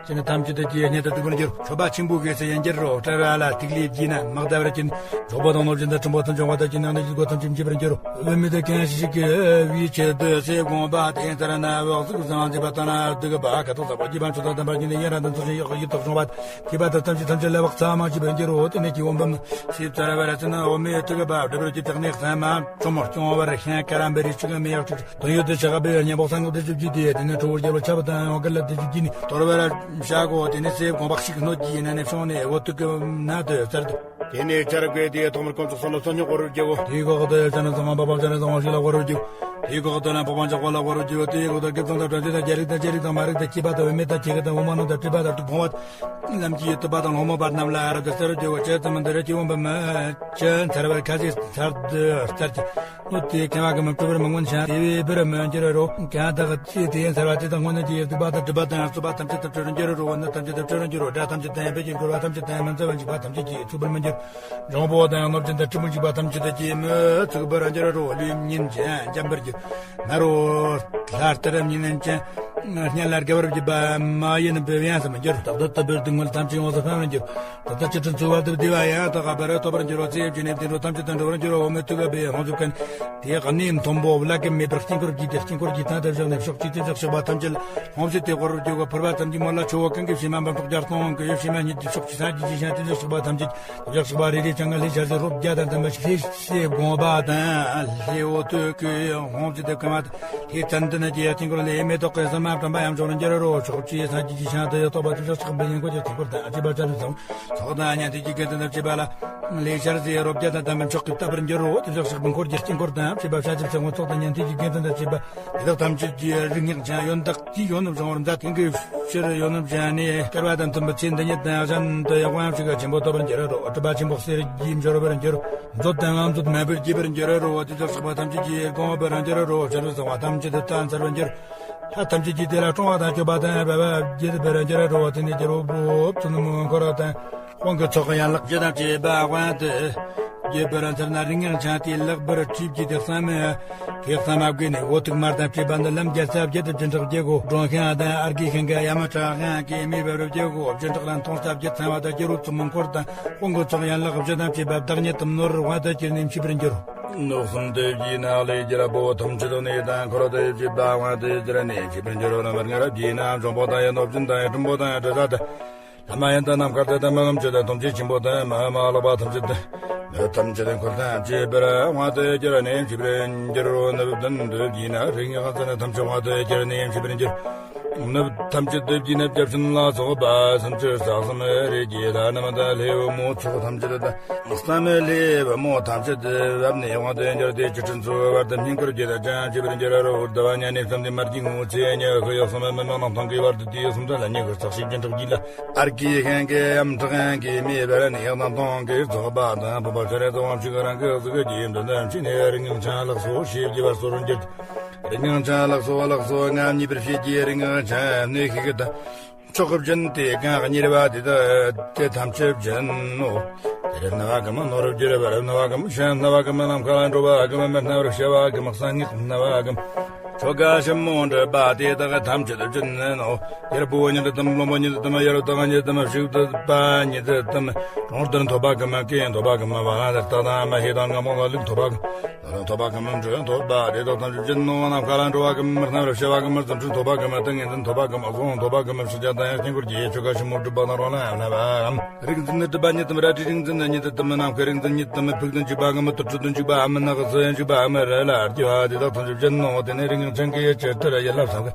ཅི་ནི་ཐམས་ཅད་དུ་སྐྱེ་སྙད་དུ་སྡུག་པར་འགྱུར། མཆོད་པ་ཆེན་པོ་གི་ཚེ་ཡང་འགྱུར་རོ། ཏྲ་ར་ལ་ཐིག་ལེ་བགྱིས་ན་དམག་བདའ་བར་བགྱིད། འབྱོག་པོ་དང་ནོར་སྦྱིན་དང་ཁྲིམས་པོ་དང་འབྱུང་བ་དང་ཅི་ནང་ནས་བགྱིད་སྒོ་ཐམས་ཅད་འཇིབ་པར་འགྱུར་རོ། བུད་མེད་དུ་གང་ཞིག་གི་བའི་ཆེད་དུ་ཚེ་དགོངས་པ་དེ་ལྟར་ན་འོག་གཟུགས་བཟང་མཛེས་པ་དང་ན་སྡུག་པ་ཁ་དོག་ཚ་པོ་སྐྱེས་པ་མཆུ་ཏོ་ལྡན་པ་སྐྱེས་ནས་ཡུན་རིང་དུ་འཚོ་ཞིང་གཡོག་ཡིབ་ཏོག་བྱུང་བ་སྐྱེས་པ་དང་ཐམས་ཅད་ཐམས་ཅད་ལ་བག་ཚ་མ་སྐྱིད་པར་འགྱུར་རོ། དེ་ནས་སྐྱེ་བོ་འབུམ་ཚེ་བཙལ་བར་བརྩོན་ན་འོ་མའི་ཐུག་པ་བསྒྲུབ་པར་གྱུར་ཏེ་གནས་ཚང་མ་བཅོམ་སྐྱོང་བར་ཤན་ཀ་ར་འབེ་རི་ཆུ་ག་མེ་ཡག་ཆུ་དོན་ཡོད་དུ་ཆགས་པའི་གཉེན་པོ་སང་གི་དེ་ཚུ་བགྱིས་ཏེ་དེ་ནས་ཁྲོ་བོ་རྒྱལ་པོ་ཆབ་དང་ཡང་གི་ལ་དེ་ཚུ་བགྱིས་ནས་གཏོར་བར་བྱ་གོ། དེ་ནས་ཚེ་དགོངས་པ་ཞིག་སྣོད་ཀྱི་ཡིན་ན་ནས་བྱུང་ནས་འོ་ཐུག་གི་ན་དུ་ཚར་དུ། དེ་ནས་ཆར་བཀོད་དེ་ཐོག་མར་དཀོན་མཆོག་གསུམ་ལ་ཚོགས་སྙོགས་སྐོར་བར་བགྱིའོ། དེའི་འོག་ཏུ་ཕྱག་ན་བཟང་བ་འཕགས་པ་སྤྱན་རས་གཟིགས་དབང་ཕྱུག་ལ་སྐོར་བར་བགྱིའོ། དེའི་འོག་ཏུ་ན་འཕགས་པ་འཇིགས་པ་ལ་སྐོར་བར་བགྱིའོ། དེའི་འོག་ཏུ་དགེ་ཚང་དང་བྲམ་ཟེ་དང་རྒྱལ་རིགས་དང་རྗེ་རིགས་དང་མ་རིགས་དང་སྐྱེས་པ་དང་བུད་མེད་དང་སྐྱེ་དགུ་དང་འོ་མ་རྣམས་དང་སྤྲུལ་པ་དང་ལྷུང་བ་ལམ་གྱི་ཡུལ་དུ་པ་དང་ལྷོ་མོ་བར་རྣམས་ལ་རབ་ཏུ་གསལ་བར་བགྱིའོ། བྱས་ཙམ་མི་འདི་རུ་སྐྱེ་བོ་འབུམ་ཅན་ཚར་བར་ཁ་ཟས་ཚར་དུ་ཚར་གྱི། སྣོད་དེ་ཁེངས་པ་གི་མི་སྤྲོ་བར་མི་མངོན་ཞིང་དེ་བས་བུར་མི་འགྱུར་རོ། གང་དག་ཚེ་དེ་ཚར་བ་དེ་དག་སྔོན་ནས་ཀྱི་སྡིག་པ་དང་སྒྲིབ་པ་དང་རྩོད་པ་ཐམས་ཅད་དུ་གྲོལ་འགྱུར་རོ། ནད་ཐམས་ཅད་དུ་གྲོལ་འགྱུར་རོ། དགྲ་ཐམས་ཅད་དང་ཡང་འཕེལ་གྱི་འགྲོ་བ་ཐམས་ཅད་དང་ཡང་མི་འཛའ་བར་འཇིགས་པ་ཐམས་ཅད་ཀྱིས་ཚུགས་པར་མི་འགྱུར། འབྱུང་པོ་དང་ནོར་ཅན་དང་ཁྲི་མུན་འཇིགས་པ་ཐམས་ཅད་དུ་ཀྱིས་མི་ཚུགས་པར་འགྱུར་རོ། ལུས་ཉིན་བྱེད་འཇམ་པར་འགྱུར། ང་རོ་ལྷ་ལྟར་ཉིན་ཅན་སྙན་ལ་དགའ་བར་བགྱིད་པ་མ་ཡིན་པའི་ཡང་སམ་འགྱུར། བདག་ཏུ་ལྟ་བུར་སྡུག་བསྔལ་ཐམས་ཅད་ཡོངས་སུ་འཕེལ་བར་འགྱུར། ད་ལྟ་ཅི་ཕྲན་ཚུགས་པར་དུ་བདེ་བ་ཡང་དག་པར་ཐོབ་པར་འགྱུར་རོ། ཚེ་ཡི་བྱེད་ནས་བདེ་འགྲོ་ཐམས་ཅད་དུ་འགྲོ་བར་འགྱུར་རོ། འོ་མའི་ཐུག་པའི་ལྷུང་བཟེད་ཀུན་དེ་གནས་མཐོན་པོ་བླ་གེ་མེད་པར་དཀྱིལ་འཁོར་བགྱིས་ཏེ་དཀྱིལ་འཁོར་གྱི་སྟེང་དུ་བཞག་ནས་ཕྱོགས་གཅིག་ཏུ་བཞག་ཆགས་པ་ཐམས་ཅད་ལྷུང་བཟེད་དེ་སྐོར་བར་འགྱུར་བ། ཕུར་པ་ཙམ་གྱི་མོ་ལ་ཆུ་བོ་ཀུན་གྱི་བྱེ་མ་འབུམ་ཕྲག་བརྒྱ་སྟོང་གི་བྱེ་མ་སྙེད་ཀྱི་ཕྱོགས་ཀྱི་ས་གྱི་ཅི་ཤང་དེ་བཞག་ཆགས་པ་ཐམས་ཅད་དེ་བཞག་ཆགས་པ་རེ་རེ་ཅང་ག་ལྷའི་ཞལ་ཟས་རོ་བརྒྱ་དང་ལྡན་པ་ཞིག་ལྷའི་ཞལ་ཟས་དགོངས་པ་དང་ལྷའི་འོ་ཐུག་གི་ལྷུང་བཟེད་དེ་ཀུན་མ་དང་། ལྷའི་ཙན་དན་གྱི་དཀྱིལ་འཁོར་ལས་མེ་ཏོག་གི་སིལ་མ་བཀྲམ་པ་ཡང་བྱུང་ན་འགྱུར་རོ། ཕྱོགས་བཅུའི་ས་གྱི་ཅི་ཤང་དུ་ཡང་ཐོགས་པ་དེ་བཞག་ཆགས་པའི་ཉིན་གོ་ཅིག་དཀྱིལ་འཁོར་དང་བཅས་པ་ཅན་དུ་བཟང་། ཚོགས་དང་ཉན་ཐོས་ཀྱི་དགེ་འདུན་དང་བཅས་པ་ལ་ལྷའི་ཞལ་ཟས་རོ་བརྒྱ་དང་ལྡན་པའི་མཆོག་གིས་བསྟབ་པར་འགྱུར་རོ། དེ་བཞག་ཆགས་པའི་འཁོར་གྱི་དཀྱིལ་འཁོར་དང་བཅས་པ་བྱ་ཆེན་ཚེ་སྔོན་ཚོགས་དང་ཉན་ཐོས་ཀྱི་དགེ་འདུན་དང་བཅས་པ་དེ་དག་ཐམས་ཅད་ཀྱི་རིགས་ངན་ཅན་ཡོན་བདག་གིས་ཡོད་ནོ་བྱུང་བར་མཛད། དེང་གི་ཕྱིར་ཡོད་ནོ་བྱས་ནས་སྐལ་བ་དང་མཐུན་པའི་ཚེ་འདི་ཉིད་དང་གཞན་དུ་ཡང་དབང་ཕྱུག་ཆེན་པོ་ཐོབ་པར་འགྱུར་རོ། གྲུབ་པ་ཆེན་པོ་གསེར་གྱི་འབྱོར་པར་འགྱུར། མཛོད་དང་ངང་མཛོད་མེད་པར་སྐྱེ་བར་འགྱུར་རོ། དེ་བཞག་ཆགས་པ་ཐམས་ཅད་ཀྱིས་བསྐང་བར་འགྱུར་རོ། བྱ་རུ་གསང་བ་ཐམས་ཅད་དུ་བལྟ་མཛད་པར་འགྱུར། ལྷ་ཐམས་ཅད་ཀྱིས་དེ་ལ་སྲུང་བ་དང་སྐྱོབ་པ་དང་བྱ་བ་བགྱིད་པར་འགྱུར་རོ། དེ་ནས་རྒྱལ་པོ་བཙུན་མོ་འཁོར་དང་དབང་གི་ཚོགས་ཡན་ལག་བཞི་དང་བཅས་པ་དབང་དུ་ རྒྱས་པར་མཚར་ན་རིགས་ངན་ཅན་དེ་ལེགས་པར་འཁྲིད་རྒྱུ་དེ་བསམ་མེད། ཁེ་བསམ་མ་དགོས་ནས་འོ་ཐུག་དམར་དང་བཅས་པ་འདི་ལམ་རྒྱལ་ས་བརྒྱད་དུ་སྦྱིན་དྲག་རྒྱལ་གོ། འགྲོ་མཁན་དང་ཨར་གི་ཤན་ག་ཡ་མ་ཁྲ་ཤན་གི་མེ་བར་རྒྱལ་གོ། སྦྱིན་དྲག་ལ་མཐོང་ས་བརྒྱད་ཚང་བ་དང་རྒྱལ་རོ་བཙུན་མོ་འཁོར་དང་དཔུང་གི་ཚོགས་ཡན་ལག་བཞི་དང་བཅས་པ་བདག་ཉིད་དུ་ནོར་བ་དུ་ཁྱེར་ནས་མཆིས་པར་འགྱུར། ནོག་གསུམ་དེ་བགྱིས་ན་ལས་རྒྱལ་པོ་ཐམས་ཅད་ནས་དང་འཁོར་དེ་བགྱིས་པ་དབང་དུ་གྱུར་ནས་མཆིས་པར་འགྱུར་རོ། ན་མར་ངར་བགྱིས་ན་འབྱུང་པོ་དང་ཡེ་ནོ་སྦྱིན་དང་ཡེ་སྲིན་པོ་དང་ཡེ་དྲི་ཟ་དང་། ལྷ་མ་ཡིན་དང་ནམ་མཁའ་དང་མི་མངམ་ཆོས་དང་ཐམས་ཅད་ཆེན་པོ་དང་མི་མ་ལག་པ་ཐམས་ཅད་དང་། མི་ཐམས་ཅད་དང་འཁོར་ཐམས་ཅད་པར་དབང་དུ་གྱུར་ནས་མཆིས་པར་འགྱུར་རོ། ནུབ་བདུན་དུ་བགྱིས་ན་རིགས་ངན་ཚང་ནི་ཐམས་ཅད་དབང་དུ་གྱུར་ནས་མཆིས་པར་འགྱུར། ནུབ་ཐམས་ཅད་དུ་བགྱིས་ན་བརྒྱ་བྱིན་ལ་སོགས་པ་སུམ་ཅུ་རྩ་གསུམ་རིགས་ཀྱི་ལྷ་རྣམས་དང་ལྷའི་བུ་མོ་ཚོགས་ཐམས་ཅད་དང་། བསམ་ལྷའི་བུ་མོ་ཐམས་ཅད་དུ་བབས་ནས་དབང་དུ་གྱུར་ཏེ་བཅུ་ཕྲག་འཚོ་བར་དུ་བསྙེན་བཀུར་བགྱིས་ཏེ་ཀྱང་མཆིས་པར་འགྱུར་རོ། བདེ་བ་མྱ་ངན་བསམ་སྟེ་མ་བགྱིས་སྔོན་ཚེ་ཉི་ཤུ་ཡོད་གསུམ་མི་མ་རྣམས་ཐང་གི་བར་དུ་དུས་གསུམ་དུ་ལ་ཉེ་གི་ཚགས་ཤིག་སྦྱིན་དྲག་བགྱིས་ལ། ཨར་གི་ཤན་གི་ཡ་མ་ཁྲ་ཤན་གི་མེ་བར་ནས་ཡང་དང་ཐང་གི་ཚོགས་པ་དང་བུམ་པ་ཤ་རེ་ཚོགས་དབང་ཕྱུག་རང་གི་གཟུགས་ཀྱི་འདུན་དུ་མཆིས་ནས་རིགས་ངན་ཅན་ལགས་སོ་ཞེས་བགྱི་བར་གསོལ་འགྱུར། རིགས་ངན་ཅན་ལགས་སོ་ལགས་སོ་ངའམ་མཉེས་པར་བྱེད་ཀྱི་རིགས་ངན་ཅན་གནོད་ཤིག་གི་དང་། མཆོག་གི་སྦྱིན་ཏེ་གང་གཉེར་བ་དེ་དག་དེ་ཐམས་ཅད་སྦྱིན་ནོ། དེར་སྣང་བ་གམ་ནོར་བུར་གྱུར་པར་སྣང་བ་གམ་ཤིང་སྣང་བ་གམ་ནམ་མཁའ་ལ་འགྲོ་བ་གམ་མི་སྣང་བར་ཤི་བ་གམ་གསང་སྔགས་སྣང་བ་གམ་ཆོ་ག་ཞིབ་མོ་འདྲི་བ་དེ་དག་ཐམས་ཅད་སྦྱིན་ནོ། ཡར་བུ་ཉིད་དམ་ལོང་བུ་ཉིད་དམ་ཡར་བདག་ཉིད་དམ་ཕྱུག་ཏུ་པ་ཉིད་དམ་གྲོང་རྡལ་འཐོབ་པ་གམ་སྐད་འཐོབ་པ་གམ་བ་ལ་རྟག་དང་མ་ཧེ་དང་ངམ་ལ་ལུག་འཐོབ་པ་གམ། ལོ་ཐོབ་པ་གམ་འབྲུ་ཐོབ་པ་དེ་དག་ཐམས་ཅད་སྦྱིན་ནོ། ནམ་མཁའ་ལ་འགྲོ་བ་གམ་མི་སྣང་བར་ཤི་བ་གམ་རྫུ་འཕྲུལ་ཐོབ་པ་གམ་ཏིང་ངེ་འཛིན་ཐོབ་པ་གམ་གཟུངས་ཐོབ་པ་གམ་ཕྱག་རྒྱ་དང་ཡང་དཀྱིལ་འཁོར་གྱི་ཆོ་ག་ཞིབ་མོ་སྒྲུབ་པ་དང་རོ་ལ་ལ་བའམ། རིག་འཛིན་ནི་སྒྲུབ་པ་ཉིད་དམ་རལ་གྲིའི་རིག་འཛིན་ནི་ཉིད་དམ་ནམ་མཁའི་རིག་འཛིན་ཉིད་དམ་ཕུག་ཏུ་འཇུག་པ་གམ་དུར་ཁྲོད་དུ་འཇུག་པའམ་ནགས་སུ་འཇུག་པའམ་རི་ལ་འཇུག་པ་དེ་དག་ཐམས་ཅད་སྦྱིན་ནོ། དེ་ནས་རིགས་ངན་ཅན་གྱིས་ཇི་ལྟར་ཡིད་ལ་བསམ་གི་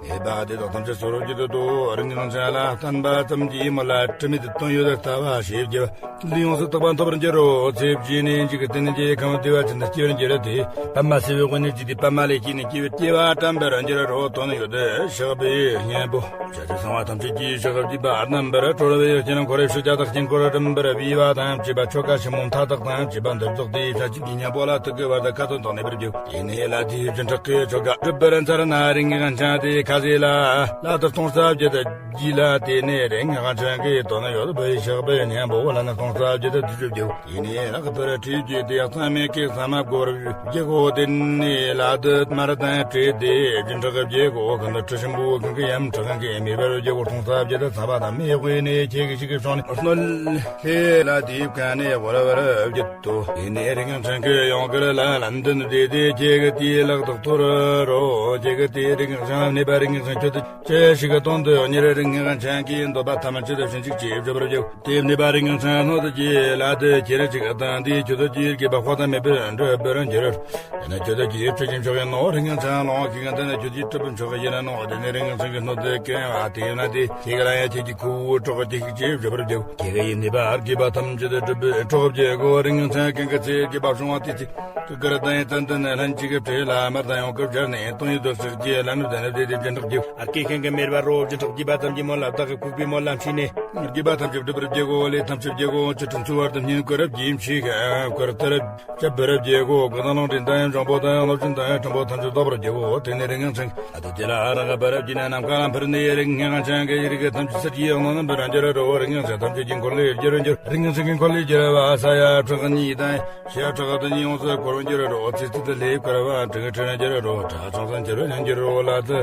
ནུས་པ་དེ་དག་ཐམས་ཅད་གསོལ་རོ་བགྱིད་དོ། རིགས་ངན་ཅན་ལ་བསྟན་པ་ཙམ་གྱིས་མི་ལ་དྲི་མེད་དོན་ཡོད་ལྟ་བ་ཞེས་བགྱི་བ། ལུས་ཡོངས་སུ་དག་པ་ཐོབ་པར་འགྱུར་རོ། ཚེ་བརྗེས་ནས་འཇིག་རྟེན་གྱི་ཁམས་བདེ་བ་ཅན་དུ་སྐྱེ་བར་འགྱུར་ཏེ། པདྨ་སེ་བའི་དབུས་ནས་བརྗིད་དེ་པདྨ་ལས་སྐྱེས་ནས་སྐྱེ་བའི་སྐྱེ་བ་དྲན་པར་འགྱུར་རོ། དོན་ཡོད་ཞགས་པའི་གཉེན་པོ། བྱ་བྱེད་གསང་བ་ཐམས་ཅད་ཀྱི་ཞགས་པ་བརྗིད་པ་རྣམ་པར་གྲོལ་བའི་དཀྱིལ་འཁོར་ཕྱི་རྒྱལ་དག་དཀྱིལ་འཁོར་རིམ་པར་བསྡུས་པ་དང་བཅས་པ་ཆོ་ག་ཞིབ་མོ་མཐའ་དག་དང་བཅས་པ་འདིར་རྫོགས་ཏེ་བྱ་བྱེད་ཀྱི་གཉེན་པོ་ལ་ཐུག་གི་བར་དུ་ཁ་ཏོན་དང་གནས་པར་བརྗོད། དེ་ནས་ལ་དེའི་སྦྱིན་དྲག་གི་ཆོ་ག་སྒྲུབ་པར་མཚར་ན་རིགས་ངན་ཅན་དེ་ཁ་ཟས་ལ་ལ་དུ་སྟོང་རྩ་བརྒྱད་དུ། རྗེས་ལ་དེ་ནས་རིགས་ངན་ཅན་གྱི་དོན་ཡོད་པའི་ཞགས་པའི་གཉེན་པོ་ལ་ནི་སྟོང་རྩ་བརྒྱད་དུ་བསྡུས་བརྗོད། དེ་ནས་ལྷག་པར་ཁྲིད་ཀྱི་དེ་ཡག་ཚང་མས་ཀྱི་ས་མ་བགོ་བར་བགྱི་གོ། དེ་ནས་ལ་དུ་དམར་དང་བྲིས་ཏེ་སྦྱིན་དྲག་བགྱི་གོ། གང་དུ་དྲི་ཞིམ་པོ་གང་གི་ཡམ་དྲག་གང་གི་མེ་བར་བགྱི་གོ། སྟོང་རྩ་བརྒྱད་དུ་ཚ་བ་དང་མེ་དབུས་ནས་ཁྱེད་ཀྱི་ཞིག་གི་བྱུང་ནས་གནོད་ལས་ལ་དེའི་བཀའ་ནས་བོར་བར་བགྱིད་དོ། དེ་ནས་རིགས་ངན་ཅན་གྱི་ཡོངས་ཀར་ལ་ལན་དུ་ནི་བདེ་སྟེ་ཁྱེད་ཀྱི་དེའི་ལག་ཏུ་གཏོར་རོ། ཁྱེད་ཀྱི་དེའི་རིགས་ངན་ཅན་གནས་པ་རིགས་ངན་ཅན་ཁྱོད་དུ། ཅི་ཞིག་གི་དོན་དུ་ཉེ་རིང་ངེས་ཅན་གྱི་འདོད་པ་ཐམས་ཅད་ཕྱིན་ཅིག་ཅེས་བརྗོད་པར་བགྱི། དེ་ནི་པ་རིང་ཅན་སྣོད་ཀྱི་ལ་དེ་ཁྱེར་ཅིག་དང་དེའི་ཁྱོད་དུ་ཀྱི་དགེ་བ་དཔག་ཏུ་མེད་པར་འགྲུབ་པར་འགྱུར། དེ་ནི་ཁྱོད་དུ་ཀྱི་ཁྲི་ཅན་མཆོག་ཡིན་ནོ། རིང་ཅན་ལོང་ཁྱེད་ཀྱང་དེ་ནི་ཁྱོད་ཀྱི་གྲུབ་པའི་མཆོག་ཡིན་ནོ། དེ་ནི་རིང་ཅན་གྱི་སྣོད་དེ་ཀན་བ་དེ་ཡིན་ན་དེ་ཁྱེད་ཀྱི་ལ་ཡང་ཁྱེད་ཀྱི་ཁུ་བོའི་གྲོགས་ཀྱི་ཞིག་ཅེས་བརྗོད་པར་བགྱི། ཁྱེད་ཀྱི་ཡིན་ནི་པ་དགེ་བ་ཐམས་ཅད་སྒྲུབ་པའི་གྲོགས་བགྱི་གོ། རིང་ཅན་ཀན་གྱི་ཚེ་དགེ་བ་བྱུང་བ་དེ་ཚེ། ཀུ་ཀར་དང་ཡི་ཙན་དན་ལྷན་ཅིག་གི་བྲེ་ལ་དམར་དང་ཡོངས་ཀྱི་སྦྱར་ནས་སྟོང་ཡོད་དུ་ཞག་རྒྱས་ལ་ནུབ་དང་ནུབ་དེ་དེ་སྦྱིན་དྲག་རྒྱུ། ཨར་ཀེ་ཤན་གྱི་མེར་བ་རོ་སྦྱིན་དྲག་རྒྱས་པ་ཙམ་གྱིས་མོ་ལ་བདག་གི་ཁུག་པའི་མོ་ལ་འཁྲིས་ནས། དགེ་བ་ཐམས་ཅད་སྒྲུབ་པར་བགྱི་གོ། ལས་ཐམས་ཅད་བགྱི་གོ། ཅི་ཕྲན་འཚོལ་བར་དུ་བསྙེན་བཀུར་རབ་ཀྱིས་མཆིས་ཤིང་བཀུར་སྟེ་རབ་བྱ་བར་བགྱི་གོ། གོས་དང་ལོངས་སྤྱོད་དང་ཡང་འཇོང་པོ་དང་ཡང་ལོ་ཆུན་དང་ཡང་ཕྲན་བུ་ཐམས་ཅད་བཟློག་པར་བགྱི་གོ། དེ་ནས་རིང་ངང་ཚང་ཨ་ཏི་དེ་ལ་རང་ག་བར་བགྱིས་ན་ནམ་མཁའ་ལ་འཕུར་ནས་རིང་ངང་ཚང་གི་ཡི་གེ་ཐམས་ཅད་སར་གྱི་ཡང་ནང་ན་འབུར་རང་འགྱུར་རོ། རིང་ངང་ཚང་ཐམས་ཅད་ཀྱི་འཁོར་ལོས་སྒྱུར་འགྱུར། རིང་ངང་ཚང་གི་འཁོར་ལོས་སྒྱུར་བ་ས་ཡ་ཕྲག་གཉིས་དང་། ཤ་ཁྲག་དང་ཡོངས་སུ་བསྐོར་འགྱུར་རོ། ཚེ་ཚེ་དུ་ལས་བསྐོར་བ་དྲུག་ཁྲི་འགྱུར་རོ། ཁྲག་ཆང་སང་འགྱུར་བ་འགྱུར་རོ། ལ་དུ་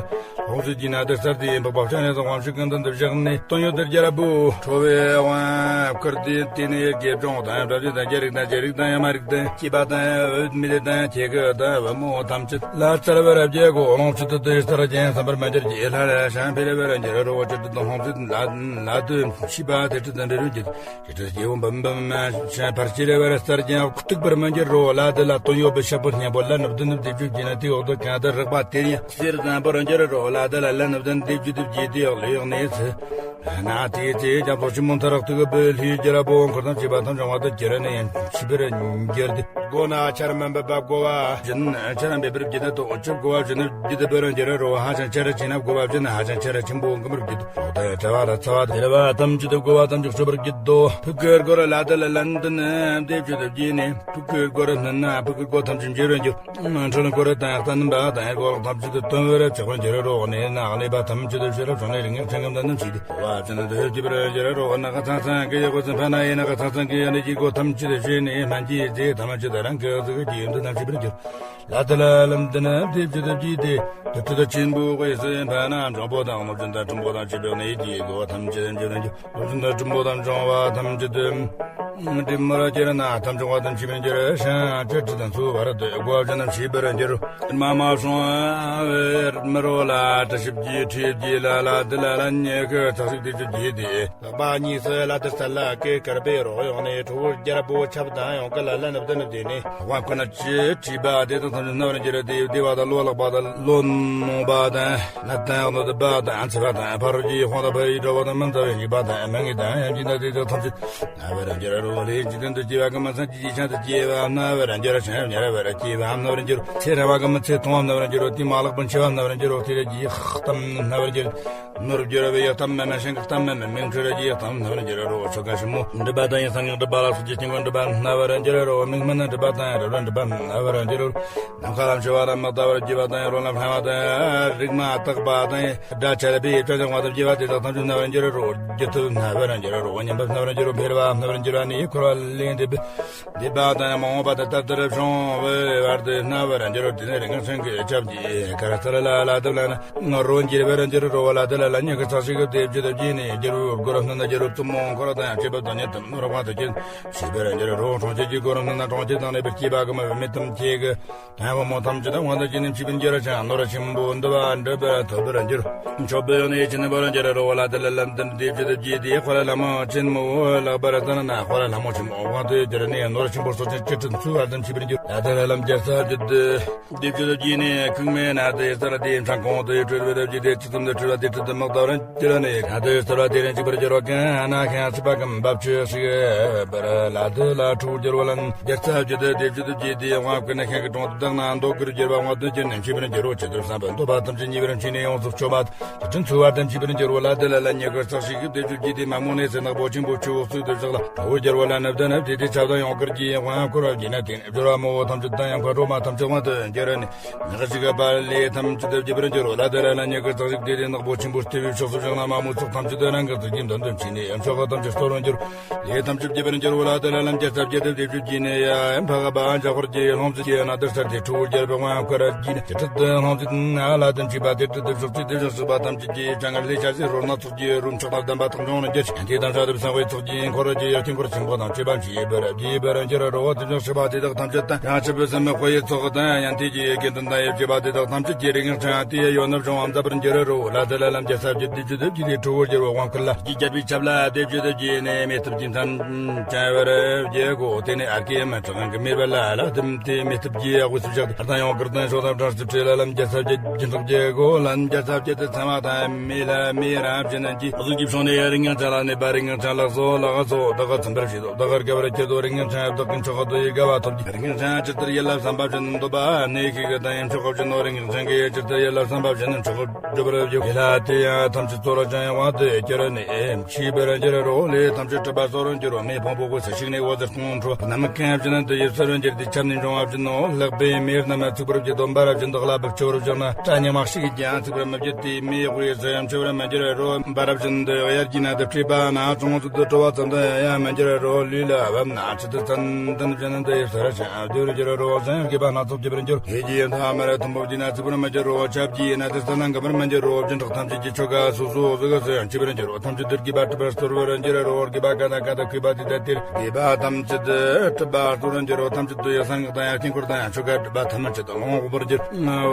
ལོངས་སུ་སྦྱིན་ན་དུ་སར་དེ་ཡིན་པགས་པ་ཤ་ནས་སོང་བམ་ཤུགས་ཀུན་དུ་འདུ་བཞག་ནས་སྟོང་ཡོད་དུ་རྒྱལ་པོ་ཁྲོ་བའི་དབང་བསྐུར་ཏེ། དེ་ནས་དགེ་སྦྱོང་དང་འདྲ་བྱེད་དང་རྒྱལ་རིགས་དང་རྒྱལ་རིགས་དང་ཡ་མ་རིགས་དང་སྐྱེས་པ་དང་བུད་མེད་དང་ཁྱེད་ཀྱི་དང་བུ་མོ་ཐམས་ཅད་ལ་སྩལ་བར་བགྱི་གོ། ལོངས་སྤྱོད་དུ་དུ་སར་སྦྱིན་བསམ་པར་མ་འགྱུར་གྱི་ལྷ་ལ་ཤམ་འཕེལ་བར་འགྱུར་རོ། སྤྱིར་དུ་ལོངས་སྤྱོད་ལ་ལ་དུ་མཆིས་པ་དེ་སྤྱིར་དུ་འབྲེལ་རོ་འགྱུར། ཇི་ལྟར་སྐྱེ་བོ་འབུམ་འབུམ་ཕར་ཕྱིར་རེ་བར་སར་ཀྱང་གཏུག་པར་མི་འགྱུར་རོ། ལ་དུ་ལ་དོན་ཡོད་པའི་ཤེས་པོ་སྙན་པོ་ལ་ནུབ་དུ་ནུབ་དེ་བརྗོད་ཀྱི་ན་དེའི་འོག་ཏུ་གང་དུ་རགས་པ་དེར་ཡང་གསེར་དང་པོར་འགྱུར་རོ། ལ་དུ་ལ་ལ་ནུབ་དུ་དེ་བརྗོད་དུ་བརྗེད་དེ་ཡོག་ལུས་ཡོག་ནས་ཚུ་ན་དེའི་ཚེ་རྒྱ་མཚོ་ཆུ་མོ་མཐའ་རག་ཏུ་གི་བུ་ལྷའི་རྒྱལ་པོ་འཁོར་དང་བཅས་པ་ཐམས་ཅད་བ་དུ་གྱུར་ནས་ཡང་འཆི་བར་འགྱུར་ཏེ། བསྒོ་ན་ཆར་མི་འབབ་པ་བསྒོ་བ་བཞིན་ཆར་འབེབས་པར་བགྱིད་དོ། ཅི་བསྒོ་བ་བཞིན་བགྱིད་དུ་བུ་རུ་འགྱུར་རོ། ཧ་ཅང་ཆར་ཆེ་ན་བསྒོ་བ་བཞིན་ཧ་ཅང་ཆར་ཆེན་པོ་འགུམ་པར་བགྱིད་དོ། ལོག་དང་བྲལ་བ་ལ་ཚ་བ་དེ་ར་བ་ཐམས་ཅད་དུ་བསྒོ་བ་ཐམས་ཅད་གསོད་པར་བགྱིད་དོ། ཕུག་གི་སྒོ་རུ་ལ་དུ་ལ་ལན་དུ་ནི་དེ་བཅུད་དུ་བགྱིས་ནས་ཕུག་གི་སྒོ་རུ་སྣུན་ན་ཕུག་གི་སྒོ་ཐམས་ཅད་འབྱེར་བར་འགྱུར། འཕྲུལ་སྒོ་རུ་དང་རྟ་ནི་འབའ་དང་ཡར་སྒོ་ལོག་ཐམས་ཅད་དུ་སྟོན་བར་ཆགས་པར་འགྱུར་རོ། ནས་ན་ཀླད་པ་ཐམས་ཅད་དུ་ཤེས་རབ་བྱུང་ནས་རིང་ངེ་ཚེ་ངམ་དང་ནམ་ཞིག་ཏུ། ཅན་དུ་སྐྱིད་པར་འགྱུར་རོ། ནག་ཚང་ཚང་གི་ཡོ་གོ་ཙམ་ཕ་ན་ཡིན། ནག་ཚང་ཚང་གི་ཡོ་ནི་གི་གོ་ཐམས་ཅད་ཞེས་ནི་སྨན་གྱི་རྫས་ཐམས་ཅད་རང་གི་གཟུགས་ཀྱི་འདུ་ན་སྐྱིད་པར་འགྱུར། ལ་དེ་ལ་ལམ་དེ་ན་དེ་ཅི་དེ་ཅི་དེ་དེ་ཅི་དེ་ཆེན་པོ་གོ་ཡི་སེ་ཕ་ན་འབྱུང་པོ་དང་ནོར་ཅན་དང་ཀྲུང་པོ་དང་ཆེ་བའི་ནི་གི་གོ་ཐམས་ཅད་འགྱུར་རོ། འགྱུར་རོ། ནོར་ཅན་དང་ཀྲུང་པོ་དང་འབྱུང་བ་ཐམས་ཅད་དུ། འདྲེ་མོར་གྱུར་ན་ཐམས་ཅད་དབང་དུ་ཆུད་པར་འགྱུར་ཞིང་། ཅི་ཕྱིར་དང་འཚོ་བར་དུ་སྒོ་ཕྱེ་རྣམས་ཆུད་པར་འགྱུར། མ་མ་སོང་བའི་མི་རོ་ལ་གྲི་ཞིབ་ཀྱིས་ཁྲིད་ཀྱིས་ལ་ལ་དེ་ལ་ལ་ཉེ་གི་ཚགས་ཤིག་དེ་ཚོ་རྒྱས་ཏེ། ལག་པ་གཉིས་སུ་ལ་དེ་ས་ལ་ཀེ་དཀར་པོའི་རོ་གཡོགས་ནས་ཁྲོ་བོ་རྒྱལ་པོ་ཆབ་དང་ཡང་ཀ་ལ་ལ་ནུབ་ཏུ་ནུབ་སྟེ་ནས། དབང་ཁོ་ན་ཅི་བྲིས་པ་དེ་དག་ཐམས་ཅད་སྣང་བར་འགྱུར་ཏེ། བདེ་བ་དང་ལོ་ལེགས་པ་དང་ལོ་ནོངས་པ་དང་ནད་དང་གནོད་པ་དང་ཚེ་བ་དང་ཕ་རོལ་གྱི་དབང་དང་ཕ་ཡི་དགྲ་བོ་དང་མི་མཛའ་བའི་འཇིགས་པ་དང་མི་ངན་དང་ཡང་འཇིགས་ན་དེ་དག་ཐམས་ཅད། སྣང་བར་འགྱུར་རོ། ལས་འཇིག་རྟེན་དུ་སྐྱེ་བ་གི་མི་ཚེ་ཇི་ཆང་དུ་སྐྱེ་བ་སྣང་བར་འགྱུར་རོ། ཆང་ཉར་བར་སྐྱེ་བ་སྣང་བར་འགྱུར་རོ། ཚེ་རིང་བ་གི་མི་ཚེ་ཐུང་བ་སྣང་བར་འགྱུར་རོ། དེ་མ་ལག་པོ་འཆི་བ་སྣང་བར་འགྱུར་རོ། དེ་རེ་ཡི་གཏམ་སྣང་བར་འགྱུར། ནོར་བུ་འགྱུར་བའི་གཏམ་མེད་མེད་ཤིང་གི་གཏམ་མེད་མེད་མིང་འཁྲུལ་རེ་ཡི་གཏམ་སྣང་བར་འགྱུར་རོ། ཆོ་ག་ཞིབ་མོ་འགྲུབ་པ་དང་ཡིན་སང་ཉིན་འགྲུབ་པ་ལ་སོགས་ཀྱི་རྐྱེན་ཀུན་འགྲུབ་པ་སྣང་བར་འགྱུར་རོ། མིག་སྨན་འགྲུབ་པ་དང་རབ་རིམ་འགྲུབ་པ་སྣང་བར་འགྱུར་རོ། ནམ་མཁའ་ལ་འཆི་བ་དང་མི་ལྟ་བར་སྐྱེ་བ་དང་རོ་ལ་འཕེན་པ་དང་རིག་མ་དག་པ་དང་། དགྲ་བཅས་པའི་སྐྱོན་ཀྱང་བ་དང་བཅས་པ་དེ་དག་ཐམས་ཅད་སྣང་བར་འགྱུར་རོ། རྒྱུ་སྟོབས་སྣང་བར་འགྱུར་རོ། ཉམས་པ་སྣང་བར་འགྱུར་རོ། འཕེལ་བ་སྣང་བར་འགྱུར་བ་ནི་འཁོར་བ་ལས་འདས་པའི་འདས་པ་དང་མ་འོངས་པ་དང་ལྟར་ལྟར་བྱུང་བའི་བར་དུ་སྣང་བར་འགྱུར་རོ། དེ་ནས་རིན་ཆེན་གྱི་ཆབ་ཀྱི་དཀར་ས་ལ་ལ་དབ་ལ་ན་རོ་འགྱུར་བར་འགྱུར་རོ། ལ་དེ་ལ་ལ་ཉེ་གི་ཚགས་ཤིག་གི་དེ་བཅུད་དུ་བགྱིས་ནས་འགྱུར་རོ། སྒོ་རུ་སྣང་ན་འགྱུར་རོ། བཙུན་མོ་འཁོར་དང་བཅས་པ་དང་ཉིད་དུ་ནོར་བ་དུ་སྐྱེ་ཆུད་པར་འགྱུར་རོ། གྲོང་ཁྱེར་གྱི་སྒོ་རུ་སྣང་ན་གྲོང་ཁྱེར་དང་ནུས་པར་སྐྱེས་པ་གི་མ་བུད་མེད་ཐམས་ཅད་ཀྱི། དང་པོ་མོ་ཐམས་ཅད་དབང་དུ་བྱས་ནས་ཆུད་པར་འགྱུར་ཞིང་ནོར་ཆེན་པོ་འདུ་བ་འགྲུབ་པར་ཐོབ་པར་འགྱུར། མཆོད་པའི་ཡོན་ནི་ཆེན་པོར་འགྱུར་རོ། ལ་དེ་ལ་ལམ་དུ་འདི་བཅུད་དུ་བགྱིས་ཏེ་འཁོར་ལྷ་མོ་ཆེན་མོ་ལག་པར་བཙལ་ན་འཁོར་ལྷ་མོ་ཆེན་མོ་དབང་དུ་གྱུར་ནས་ནོར་ཆེན་པོ་སོགས་ཀྱི་བཅུད་དུ་འཚོ་བར་དུ་ཆུད་པར་འགྱུར། ལ་དེ་ལ་ལམ་རྒྱལ་ས་བརྒྱུད་དུ་འདི་བཅུད་དུ་བགྱིས་ནས་ཁུག་མའི་ནང་དུ་ཡི་སར་དེའི་འཕྲང་གོང་དུ་ཡི་སྤྲུལ་པའི་རབ་ཀྱི་སྡེ་གཅིག་ཙམ་དུ་སྤྲུལ་པ་དེ་སྤྲུལ་དུ་དམག་དར་གྱུར་ནས། ལ་དེ་ཡི་སྤྲུལ་པ་དེ་རིང་གཅིག་པར་འགྱུར་བ་ཀུན་ན་ཁེན་སྲིད་པ་ཀུན་འབབ་ཆོས་ཤིག་པར། ལ་དེ་ལ་ཁྲོ་བོར་འགྱུར་བ་ལ། རྒྱལ་ཚབ་ཀྱི་དུ་དེ་བཅུད་དུ་བགྱིས་ཏེ་དབང་བསྐུར་ནས་ཤིང་གི་དྲུང་དུ་བཏགས་ན་མདོ་གུར་གྱུར་པ་དབང་དུ་གྱུར་ནས་ཆུད་པར་འགྱུར་རོ། ཇི་ལྟར་བསམ་པའི་འདོད་པ་ཐམས་ཅད་ཉེ་བར་མཆིས་ནས་ཡོངས་སུ་སྤྱོད་པ་དེ་འཚོ་བར་དུ་ཆུད་པར་འགྱུར་རོ། ལ་དེ་ལ་ལ་ཉེ་གར་ཚགས་ཤིག་གི་དེ་བཅུད་བགྱིས་ཏེ་མ་མོ་ནས་སེར་ནག་པོ་ཆེན་པོ་ཆུ་བོ་གསུམ་དུ་བཞག་ལ། ཁྲོ་བོར་འགྱུར་བ་ལ་ནུབ་ཏུ་ནུབ་སྟེ་དེ་ཆབ་དང་ཡང་དཀར་གྱི་དབང་བསྐུར་བ་བགྱིས་ན་དེ་ནས་སྦྱོར་བ་མོ་བོ་ཐམས་ཅད་དང་ཡང་མཁའ་འགྲོ་མ་ཐམས་ཅད་དབང་དུ་གྱུར་ནས། ནག་ཞིག་པ་ལས་ཐམས་ཅད་དུ་བགྱིད་པར་འགྱུར་རོ། ལ་དེ་ལ་ལ་ཉེ་གར་ཚགས་ཤིག་དེ་དེ་ནག་པོ་ཆེན་པོ་ལྟེ་བའི་ཕྱོགས་སུ་བཞག་ན་མ་མོ་ཚོགས་ཐམས་ཅད་དུ་རང་གི་གཟུགས་ཀྱི་མདུན་དུ་མཆིས་ནས་ཡང་ཕྱོགས་ཁ་ཐམས་ཅད་གཏོར་རུ་འགྱུར། ལས་ཐམས་ཅད་བགྱིད་པར་འགྱུར་རོ། ལ་དེ་ལ་ལམ་རྒྱལ་ཚབ་ཀྱི་དེ་དེ་བཅུད་ཀྱིས་ནས་ཡང་འཕགས་པ་འཇམ་དཔལ་གྱི་ལྷུང་བཟེད་ཀྱི་ན་དེར་སར་དེ་ཁྲོ་བོར་རྒྱལ་པོའི་དབང་བསྐུར་ར་བགྱིས་ནས་ཇི་སྲིད་དུ་ལྷུང་བཟེད་ན་ལ་དུ་མཆིས་པ་དེ་སྲིད་དུ་ཕྱོགས་ཀྱི་དེ་བཞིན་གཤེགས་པ་ཐམས་ཅད་ཀྱིས་བྱང་ལས་ཤ་ཟའི་རོལ་སྣ་ཚོགས་ཀྱི་རོལ་མཆོག་དང་ལྡན་པ་དག་འབྱུང་རུ་འགྱུར་ཞིང་། དེ་དང་སྲ་བརྟན་བསྲང་བའི་ཚོགས་ཀྱིས་འཁོར་གྱི་ཡ་རྐྱེན་འཁོར་ཆེན་པོ་དང་བཅས་པ་མཆིས་པར་བགྱིད་པར་འགྱུར་རོ། དེ་བཞིན་གཤེགས་པ་དེ་དག་ཐམས་ཅད་དང་ཡང་ཆུ་བོ་སྲིན་མོའི་དཔལ་ཡི་ཚོགས་དང་ཡང་དེ་ཡི་དགེ་འདུན་དང་ཡི་བཅས་པ་དེ་དག་ཐམས་ཅད་ཀྱིས་རིགས་ངན་ཅན་དེ་ཡི་ཡོན་ནི་བྱུང་བ་མཛད་པར་འགྱུར་རོ། ལ་དེ་ལ་ལམ་རྒྱལ་ཚབ་ཀྱི་དེ་བཅུད་དུ་བགྱིས་ཏེ་ཁྲོ་བོར་འགྱུར་བའི་དབང་བསྐུར་ལ། ཀྱི་རྒྱལ་པོའི་ཆབ་ལ་དེ་བཅུད་དུ་བགྱིས་ནས་མེ་སྟོབས་ཀྱི་མཚམས་བཅད་པར་བགྱིའོ། དེ་ནས་ཨར་ཀའི་མི་དྲག་གི་མེ་སྦལ་ལ་ལ་དུམ་དེ་མེ་སྟོབས་ཀྱི་དབུས་སུ་བཞག་སྟེ། ཨར་དང་ཡང་དཀར་དང་ཕྱོགས་དང་བྲག་སུ་བྲེས་ལ་ལམ་རྒྱལ་ཚབ་ཀྱི་སྦྱིན་སོགས་བགྱིའོ། ལམ་རྒྱལ་ཚབ་ཀྱི་དེ་ཚང་བ་དང་མེ་ལ་མེ་རབ་ཅན་གྱི་གཟུགས་ཀྱི་ཕྱོགས་ནས་རིགས་ངན་ཅན་ལ་གནས་པ་རིགས་ངན་ཅན་ལག་སོགས་ལག་སོགས་བདག་གིས་ཚིམ་པར་བྱེད་དོ། བདག་གིས་དགའ་བར་བྱེད་དོ། རིགས་ངན་ཅན་བདག་གི་མཆོག་ཏུ་ཡི་དགའ་བ་ཐོབ་ཀྱི། རིགས་ངན་ཅན་ཇི་ལྟར་ཡིད་ལ་བསམ་པ་བཞིན་འདོད་པ་ནི་ཤིག་དང་ཡང་མཆོག་བཞིན་ནོ། རིགས་ངན་ཅན་གྱིས་ཇི་ལྟར་ཡིད་ལ་བསམ་པ་བཞིན་མཆོག་བརྗོད་པར་བགྱི། དེ་ལ་དེ་ཡང་ཐམས་ཅད་གཙོ་ར་ཅན་དབང་དུ་གྱུར་ནས་མཆིས་པར་འགྱུར་རོ། ལས་ཐམས་ཅད་གྲུབ་པ་གཙོ་རུ་འགྱུར་རོ། མེ་ཕུང་པོ་ཀུན་སེལ་ཞིང་ནི་འོད་ཟེར་སྟོང་འཕྲོ། ནམ་མཁའ་བཞིན་དུ་ཡིབ་སར་འགྱུར་ཏེ་ཆབ་ནི་འབྱུང་བ་བཞིན་ནོ། ལྷགས་པའི་མེ་རྣམས་ཚིག་པར་བགྱིད། འདོན་པ་རབ་ཅན་དུ་བསླབ་པའི་ཆོས་རབ་ཅན་ལ་ལབ་པའི་ཆོས་རབ་ཅན་ན་སྐྲ་ནི་མ་ཞིག་ཀྱང་ཚིག་པར་མི་བགྱིད་དེ། མེའི་དབུས་སུ་ཡང་ཆོས་རབ་མི་འགྱུར་རོ། འདོན་པ་རབ་ཅན་དུ་དབྱར་གྱི་ནང་དུ་བཀྲུས་པ་ན་གྲང་ཚུལ་དུ་བྲོ་བ་ཙམ་དུ་ཡང་མི་འགྱུར་རོ། ལུས་ལ་བབ་ན་ཆུ་དུ་ཙན་དན་བཞིན་དུ་ཡིབ་སར་ཞིང་བདེ་བར་འགྱུར་རོ། གསང་སྔགས་པ་སྣ་ཚོགས་བགྱིད་པར་འགྱུར། ཡིད་ཀྱི་ཐ་མར་མཐོན་པོ་བགྱིས་ན་ཚིག་པར་མི་འགྱུར་རོ། ཆབ་ཀྱི་ནང་དུ་ས་ལ་འགག་པར་མི་འགྱུར་རོ། སྦྱིན་སྲེག་ཐམས་ཅད་ཀྱི་ཆོ་ག་སོ་སོ་གཟུགས་སུ་ཡང་ཆུད་པར་འགྱུར་རོ། ཐམས་ཅད་དུ་དགེ་བ་གྲུབ་པར་གསོལ་བར་འགྱུར་རོ། དགེ་བ་གང་དང་གང་དུ་མཁས་པ་དེ་དག་དེར་དགེ་བ་ཐམས་ཅད་དུ་གྲུབ་པར་གསོལ་བར་འགྱུར་རོ། ཐམས་ཅད་དུ་ཡང་གསང་སྔགས་དང་ཡང་དཀྱིལ་འཁོར་དང་ཡང་ཆོ་ག་སྒྲུབ་པ་ཐ་མར་ཆེད་དུ་ལོངས་པར་འགྱུར།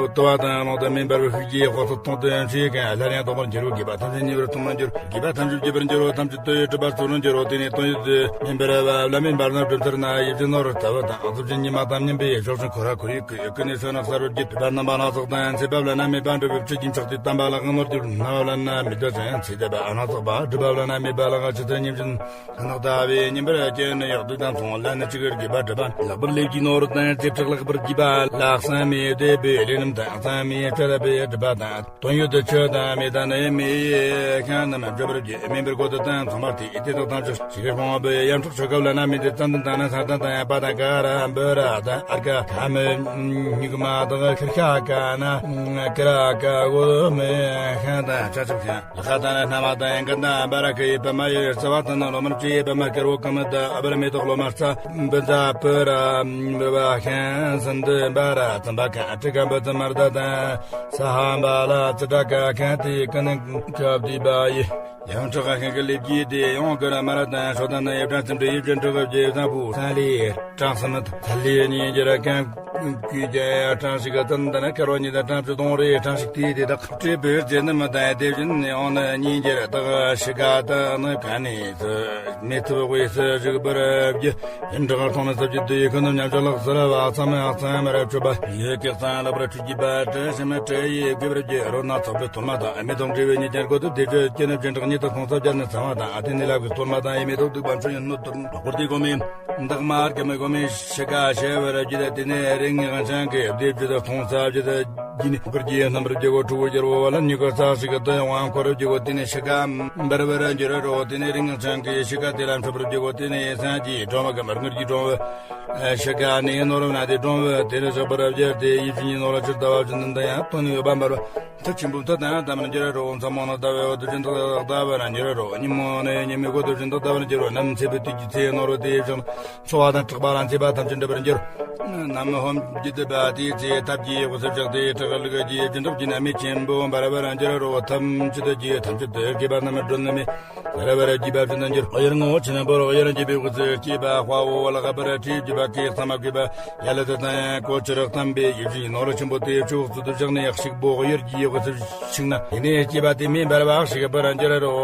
ལྟོ་བ་དང་ལོང་དུ་མེ་འབར་བའི་ཤུགས་ཀྱིས་དཔག་ཚད་སྟོང་དུ་ཡང་ཆུ་ཡི་གང་སླར་ཡང་ལྡོག་པར་འགྱུར་རོ། དགེ་བ་ཐམས་ཅད་ཉེ་བར་གཏོང་བར་འགྱུར། དགེ་བ་ཐམས་ཅད་བགྱིད་པར་འགྱུར་རོ། ཐམས་ཅད་དུ་གྲུབ་པར་གསོལ་བར་འགྱུར་རོ། དེ་ནས་སྟོང་ཉིད་དུ་མེ་འབར་བ་བླ་མེ་འབར་ན་གྲུབ་མཐར་ན་ཡིད་ཀྱི་ནོར་ལྟ་བུ་དང་། གཟུགས་ཅན་ཉི་མ་དང་མཉམ་པའི་ཕྱོགས་བཞིན་འཁོར་བར་འཁོར་བའི་སྐུ་ཡི་ཀུན་ནས་བསོད་ནམས་གསར་བར་བགྱིད། སྒྲིབ་པ་རྣམ་པ་སྣ་ཚོགས་དང་། འཚེ་བ་བླ་ན་མེད་པ་འགྲུབ་པའི་ཆོས་ཀྱི་མཆོག་ཏུ་དམ་པ་ལ་ངན་ནོར་གྱུར། སྨྲ་བ་བླ་ན་མེད་པ་ཅན་ཚེ་འདས་པ་སྣ་ཚོགས་པ། སྒྲིབ་པ་བླ་ན་མེད་པ་ལ་ཆུ་ཚོད་ཉིན་བཞིན་ནག་ལྟ་བུའི་ཉིན་པར་སྐྱེ་ནས་ཡག་སྡུག་དང་མཚུངས། ལན་གཅིག་དགེ་བ་སྒྲུབ་པ། ལེགས་པར་ལས་ཀྱི་ནོར་དང་རྩེ་ཕྲུག་ལེགས་པར་བགྱིས་པ་ལ། གསང་མེ་འདོད་པའི་ལས་རྣམས་དང་། གསང་མེ་སྤྱོད་པའི་སྒྲིབ་པ་དང་། དོན་ཡོད་དུ་ཆོས་དང་མེ་དང་ནི་མེའི་ཤིང་རྣམས་བརྗོད་པར་བགྱི། མེ་འབར་གོ་དུ་དང་མཚུངས་པར་ཐལ། དེ་དག་ཐམས་ཅད་ཞིག་གིས་སྤོང་བའི་ཡ་མཆོག་ཆོ་ག་བླ་ན་མེད་དེ། ཙན་དན་དང་ནི་ས་དན་དང་ཡང་པ་དང་ཀ་ར་འབུ་ར་དང་ཨར་ཀ་ཁ་མེ་སྨྱུག་མ་དང་ཁིར་ཤ་ཀ་ན་ཀི་ར་ཀ་འོ་མེ་ཤིང་དང་ཆ་ཆུབ་ཤིང་ལ་ཁ་དང་ནི། ན་མ་དང་ཀ་ན་བ་ར་ཀའི་པ་མ་ཡེ་རྩ་བ་ཐ་ན་ལོ་མར་ཅི་ཡེ་པ་མ་ཀེར་བོ་ཀ་མ་ད་ཨ་བ་ར་མེ་ཏོག་ལོ་མ་རྩ་བི་ཛ་པུ་ར་བ་ཤན་སན་དི་བ་ར་ཙམ་པ་ཀ་ཏྲི་ཀ་བི་ཙམ་མར་ད་དང་ས་ཧ་བ་ལ་ཙི་ཏྲ་ཀ་ཁན་ཏི་ཀ་ནི་ཀ་བི་བ་ཡེ། ཡང་ཁྲག་ཁ་ཁེ་ལེབ་ཀྱི་དེ་ཡང་ཀ་ར་མ་ར་དང་ཤོ་དང་ན་ཡེ་བྲན་ཙམ་དྲི་ཡེ་བྲན་ཁྲག་གི་བརྗེ་བཟང་པོ་སང་ལེ་གྲངས་སམ་ཐ་ལེ་གཉིས་ཀྱི་ར་ཀན་ཀུན་ཀྱི་གྲངས་ཤིག་ག་ཙམ་དང་ཀ་རོ་གཉིས་དང་གྲངས་བཅུ་སྟོང་རེ་གྲངས་ཤིག་དེ་དེ་དག་སྤྲེལ་པོའི་རྗེ་ནི་མི་དང་དེ་བཞིན་ནི་ཡང་ན་གཉིས་ཀྱི་ར་དག་ཤི་ག་དང་ནི་ག་ནི་ཚུ་མེ་ཐུབ་དབུས་སུ་བཞུགས་པར་བགྱི། ཡིན་གྲགས་མཐོང་ན་ཟབ་ཀྱི་དུས་ཡུལ་ཁུ་ནུབ་ཉམས་ཆག་ལག་སུ་ར་བ་ཚང་མ་ཚང་མ་རབ་ཆོད་པ་ཡོད་ཀྱི་གསང་ལག་པར་ཆུ་སྐྱིད་པ་བྲལ་ཞིང་མ་བྲལ་ཡི་དགོས་པར་བགྱི་རོ་ན་ཚོགས་པའི་ཐོན་མ་དང་མེ་ཏོག་འབྲས་བུའི་ཉེ་ཆར་གོ་ཐུབ་དེ་བརྗོད་ཀྱི་ནུབ་ཅན་གྲགས་ཉིད་དུ་ཁོང་ཚབ་བརྒྱབ་ནས་ཚང་བ་དང་ཨ་ཏི་ནི་ལག་གི་ཐོན་མ་དང་ཡི་མེ་ཏོག་བདུག་པ་མཆོད་ཡོན་སྣོད་དུ་ལོག་པར་དེ་གོ་མེ་འདག་མ་རྒྱ་མེ་གོ་མེ་ཤི་ཀ་ཤེ་བར་བགྱི་དེ་ནས་རིང་ངང་ཆང་གི་བདེ་བགྱི་དུ་ཁོང་ཚབ་བགྱི་དུ། ཡིན་ནི་ཀུར་གྱི་རྣམ་པར་རྒྱལ་བོ་ཁྲུ་བོ་རྒྱལ་བོ་བ་ལ་ཉི་ཀ་ས་ཞིག་གི་ཏི་ཡང་བང་འཁོར་རྒྱལ་བོ་དེ་ནི་ཤི་ཀ་འབར་བར་འགྱུར་རོ། དེ་ནི་རིང་ཆང་གི་ཤི་ཀ་དེ་ལ་མཆོད་པར་རྒྱལ་བོ་དེ་ནི་སངས་རྒྱས་སྒྲོལ་མ་གི་མར་ངུར་གྱི་སྒྲོལ་བུ་ཤི་ཀ་ནི་ནོར་བུ་ན་དེ་སྒྲོལ་བུ་དེ་ནི་ཞག་པར་བརྒྱར་ཏེ་ཡིད་བཞིན་གྱི་ནོར་བུ་ཕྱིར་ལྟ་བ་བཞིན་དུ་ཡང་དོན་ཡོད་པ་འབར་བ་མཐུ་ཆེན་པོ་མཐུ་དང་ལྡན་པར་འགྱུར་རོ། མཚན་མོ་ནི་ཟླ་བའི་འོད་དུ་བཞིན་དུ་ལྟ་བར་འགྱུར་རོ། ཉིན་མོ་ནི་ཉི་མའི་གོ་དུ་བཞིན་དུ་ལྟ་བར་འགྱུར་རོ། ནམ་ཚེས་པའི་དུས་ཀྱི་ཚེ་ནོར་བུ་དེ་བཞིན། འཚོ་བ་དང་སྐྲག་པ་ལ་མཛེས་པ་ཐམས་ཅད་འགྲུབ་པར་འགྱུར། ནམ་ཧོམ་གྱི་དུད་པ་དེའི་ཚེ་ཐབས་ཀྱི་དབུས་སུ་བཅག་སྟེ་སྐྲག་ལུགས་ཀྱི་སྦྱིན་སོགས་ཀྱི་ནད་མེད་ཆེན་པོ་འབར་བར་འགྱུར་རོ། ཐམས་ཅད་དུ་རྒྱས་ཐམས་ཅད་དུ་རྒྱས་པ་རྣམས་སྒྲོལ་ནི་མེད་འབར་བར་རྒྱས་པ་བཞིན་དུ་འགྱུར། གཡུལ་ངོ་བོ་ཆེན་པོར་གཡུལ་འགྱེད་པའི་དབུས་སུ་སྐྱེས་པ་དཔའ་བོ་ལག་པར་ཁྲིད་བརྒྱུད་པ་གི་གཙང་མ་བཀོད་པ་ཡ་ལ་དུ་དང་ཡང་གོ་ཆུ་རག་དམ་པའི་ཡིད་བཞིན་གྱི་ནོར་ཆེན་པོ་དེ་ཕྱོགས་སུ་བཞག་ནས་ཞིག་པོ་གཡུལ་གྱི་དབུས་སུ་ཞིག་ན་དེ་ནས་སྐྱེས་པ་དེ་མེ་འབར་བ་ཞིག་འབར་འགྱུར་རོ།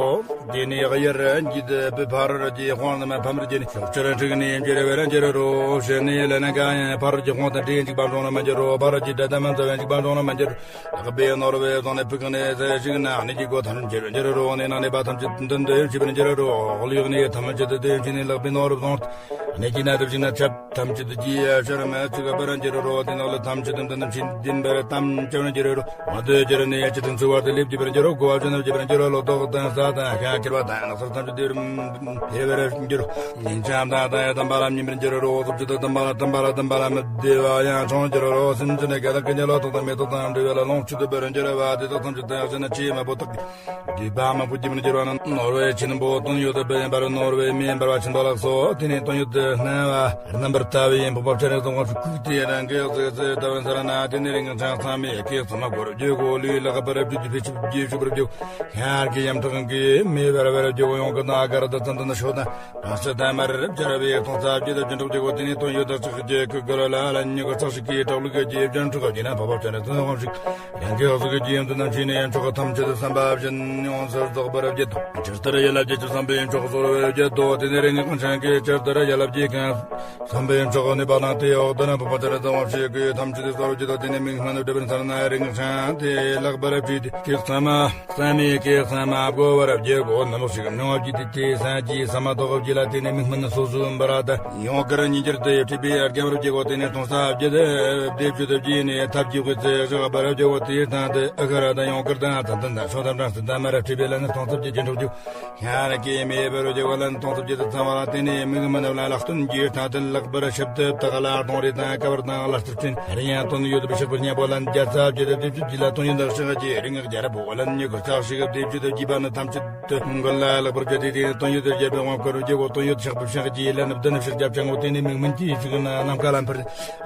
དེ་ནས་གཡུལ་འགྱེད་པའི་ཕ་རོལ་གྱི་དཔང་རྣམས་ཕམ་རྒྱུ་ནི་ཕྱོགས་ཆར་འཁྲིགས་ནས་འགྱུར་བར་འགྱུར་རོ། ཞེས་ནས་ལ་ན་ག་ཡང་ཕ་རོལ་གྱི་དཔང་དང་འདྲེས་འཇིགས་པ་འབྱུང་ལ་མ་འགྱུར་རོ། ཕ་རོལ་གྱི་དགྲ་དང་མ་འཛའ་བའི་འཇིགས་པ་འབྱུང་ལ་མ་འགྱུར། ལག་པའི་ནོར་བུའི་ཟོང་ནས་ཕུག་ནས་ཟས་ཞིག་ན་ནི་གི་སྒོ་ཐམས་ཅད་འགྱུར་རོ། ནས་ནང་ནས་པ་ཐམས་ཅད་མདུན་དུ་ཡོད་བྱེད་པར་འགྱུར་རོ། གླུ་ཡག་ནས་ཐམས་ཅད་དུ་དོན་ཕྱིན་ནས་ལག་པའི་ནོར་བུ་ཟོང་ནས་ཀྱི་ན་དུ་ཞིག་ན་ཆབ་ཐམས་ཅད་དུ་རྒྱས་ཤར་མ་ཚུགས་པར་འགྱུར་རོ། དེ་ནག་ལ་ཐམས་ཅད་དུ་མདུན་དུ་ཕྱིན་ལྡིང་བར་དམ་བཅའ་བར་འགྱུར་རོ། མ་དོ་སྦྱར་ནས་ཡ་ཅི་དྲིན་ཚུལ་བར་དུ་ལེབ་ཀྱི་བར་འགྱུར་རོ། གོ་བ་བཅོ་ནབ་ཀྱི་བར་འགྱུར་རོ། ལོ་ཏོག་དང་ས་དང་ཤ་ཁྱེར་བ་དང་ནགས་ཚལ་ཐམས་ཅད་དུ་འཕེལ་བར་འགྱུར་རོ། ཉིན་ལྕམ་དང་དང་ཡ་དམ་པ་ལ་སྙན་པར་འགྱུར་རོ། སོ་བཅུ་དང་དམ་པ་ལ་དམ་པ་ལ་དམ་པ་ལ་མི་བདེ་བ་ཡང་ཆུང་འགྱུར་རོ། སེམས་ཅན་ནི་དགེ་ལེགས་ཀྱི་ཉེ་ལོ་ཏོག་དང་མེ་ཏོག་དང་འབྲས་བུ་ལ་ལོངས་སྤྱོད་དུ་བར་འགྱུར་བ་དེ་དག་ཐམས་ཅད་དང་ཡང་ཅི་ན་ཆེས་མ་པོ་དག་གི་དགེ་བ་མ་པོ་སྐྱེ་མི་འགྱུར་བ་ན་ནོར་བུ་ཆེན་པོ་དོན་ཡོད་དུ་བར་ནོར་བུ་མེ་འབར་བ་ཆེན་པོ་ལགས་སོ། དེ་ནས་དོན་ཡོད་དུ་སྣང་བ་རྣམ་པར་ལྟ་བའི་འཕགས་པ་སྤྱན་རས་གཟིགས་དབང་ཕྱུག་ཁུག་དེ་རང་གི་གཟུགས་སུ་ལྟ་བ་མཚར་ན། དེ་ནས་རིང་ཚང་ཚང་མས་ཀྱེ་ཚང་མ་སྒོར་བརྗོད་གོ་ལུས་ལག་པར་བརྗོད་ཀྱི་ཕེ་ཆུབ་རྒྱས་ཆུབ་པར་བརྗོད། ཡར་གྱི་ཡམ་ཐག་གི་མེ་བར་བར་བརྗོད་གོ་ཡོང་གི་ན་གར་དུ་ཙམ་དུ་ན་ཤོད་ན་རང་སུ་ཐ་མར་བྱ་བའི་ཐོང་ཚ་བརྒྱད་དུ་སྦྱིན་སོགས་ཀྱི་སྒོ་དེ་ནས་དོན་ཡོད་དུ་ཚགས་ཀྱི་ཀུ་གུ་ལ་ལ་ཉི་གུ་ཚགས་ཤིག་གི་བྲག་ལུག་གི་རྗེས་སྦྱིན་འཁྲུག་གི་ན་འཕགས་པ་སྤྱན་རས་གཟིགས་དབང་ཕྱུག་རང་གི་འོག་གི་རྒྱུད་ཡོན་དུ་རྣམ་ཤེས་ནས་ཡང་མཆོག་གི་ཐམས་ཅད་དུ་བསམ་པ་བཞིན་ཡོངས་སུ་རྫོགས་པར་བརྗོད་དོ། ཇི་ལྟར་ཡ་ལ་བརྒྱད་ཅུ་བསམ་པའི་མཆོག་གསོལ་བར་བརྗོད་དོ། དེ་ནས་རིང་གི་ཀུན་ཆང་གི་ཇི་ལྟར་ཡ་ལ་བརྒྱད་ཀྱང་བསམ་པའི་མཆོག་ནུས་པ་དང་དེའི་འོག་ཏུ་ནི་འཕགས་པ་སྤྱན་རས་གཟིགས་དབང་ཕྱུག་གི་ཐམས་ཅད་དུ་གསོལ་བར་བརྗོད་དོ། དེ་ནས་མིག་སྨན་སྒྲིབ་པར་མཚར་ན་རིང་གི་ཀུན་ཆང་དེ་ལག་པར་བྲིས་ཏེ་ཀྱེ་ཚང་མ་བསམ་མེད་ཀྱེ་ཚང་མ་བགོ་བར་བགྱི་གོ། ནམ་ཞིག་མྱོང་བ་བགྱིས་ཏེ་དེ་སངས་རྒྱས་ས་མ་ཐོག་བགྱིས་ལ་དེ་ནས་མིག་སྨན་སོ་སོའི་འབར་བ་དང་ཡང་དཀར་ཉིན་འགྱུར་དུ་ཡོད་བྲིས་པའི་རྒྱ་མར་བགྱི་གོ། དེ་ནས་སྟོང་ས་བརྒྱད་དེ་བདེ་བཅུ་དུ་བགྱིས་ནས་ཐབས་ཀྱི་དབུས་སུ་བཞག་པར་བགྱི་གོ། དེའི་སྟེང་དུ་ཨ་ཁ་ར་དང་ཡང་དཀར་དང་ཚ་ཏན་དང་ཤོ་དམ་གྲངས་སུ་དམ་མར་བྲིས་པའི་ལན་སྟོང་ས་བརྒྱད་ཀྱི་འགྲོ་རྒྱུ། ཡང་ར་ཀྱེ་མེ་བར་བགྱི་གོ་ལན་སྟོང་ས་བརྒྱད་དུ་ཚང་བ་ལ་དེ་ནས་མིག་སྨན་ལ་ལག་སྟོན་གྱི་ཐ་དད་ལག་པར་ཞིབ་ཏུ་བཏགས་ལ་གདོང་རིས་དང་ཀ་བར་དང་ལ་རྩིབས་སྤྲིན་རི་ཡང་དོན་ཡོད་པའི་ཕྱག་པར་སྙན་པོ་ལན་བརྒྱ་རྩ་བརྒྱད་དུ་བདེ་བཅུ་བགྱིས་ལ་དོན་ཡོད་འདི་ཕྱག་རྒྱའི་རིང་ངག་རྒྱ་ར་པོ་ལན་ཉི་གུ་ཚགས་ཤིག་བདེ་བཅུ་དུ་བགྱིས་པ་ནི་ཐམས་ཅད་དུ་མགོན་ལ་ལེགས་པར་བརྗོད་དེ་དེ་ནི་དོན་ཡོད་དུ་རྒྱལ་པོའི་དབང་བསྐུར་བརྗོད་གོ། དོན་ཡོད་ཕྱག་པའི་ཕྱག་རྒྱའི་ལན་བདུན་ནི་ཕྱག་རྒྱ་བྱང་གོ། དེ་ནི་མིག་སྨན་གྱི་ཕྱག་ན་ནམ་མཁའ་ལ་འཕུར།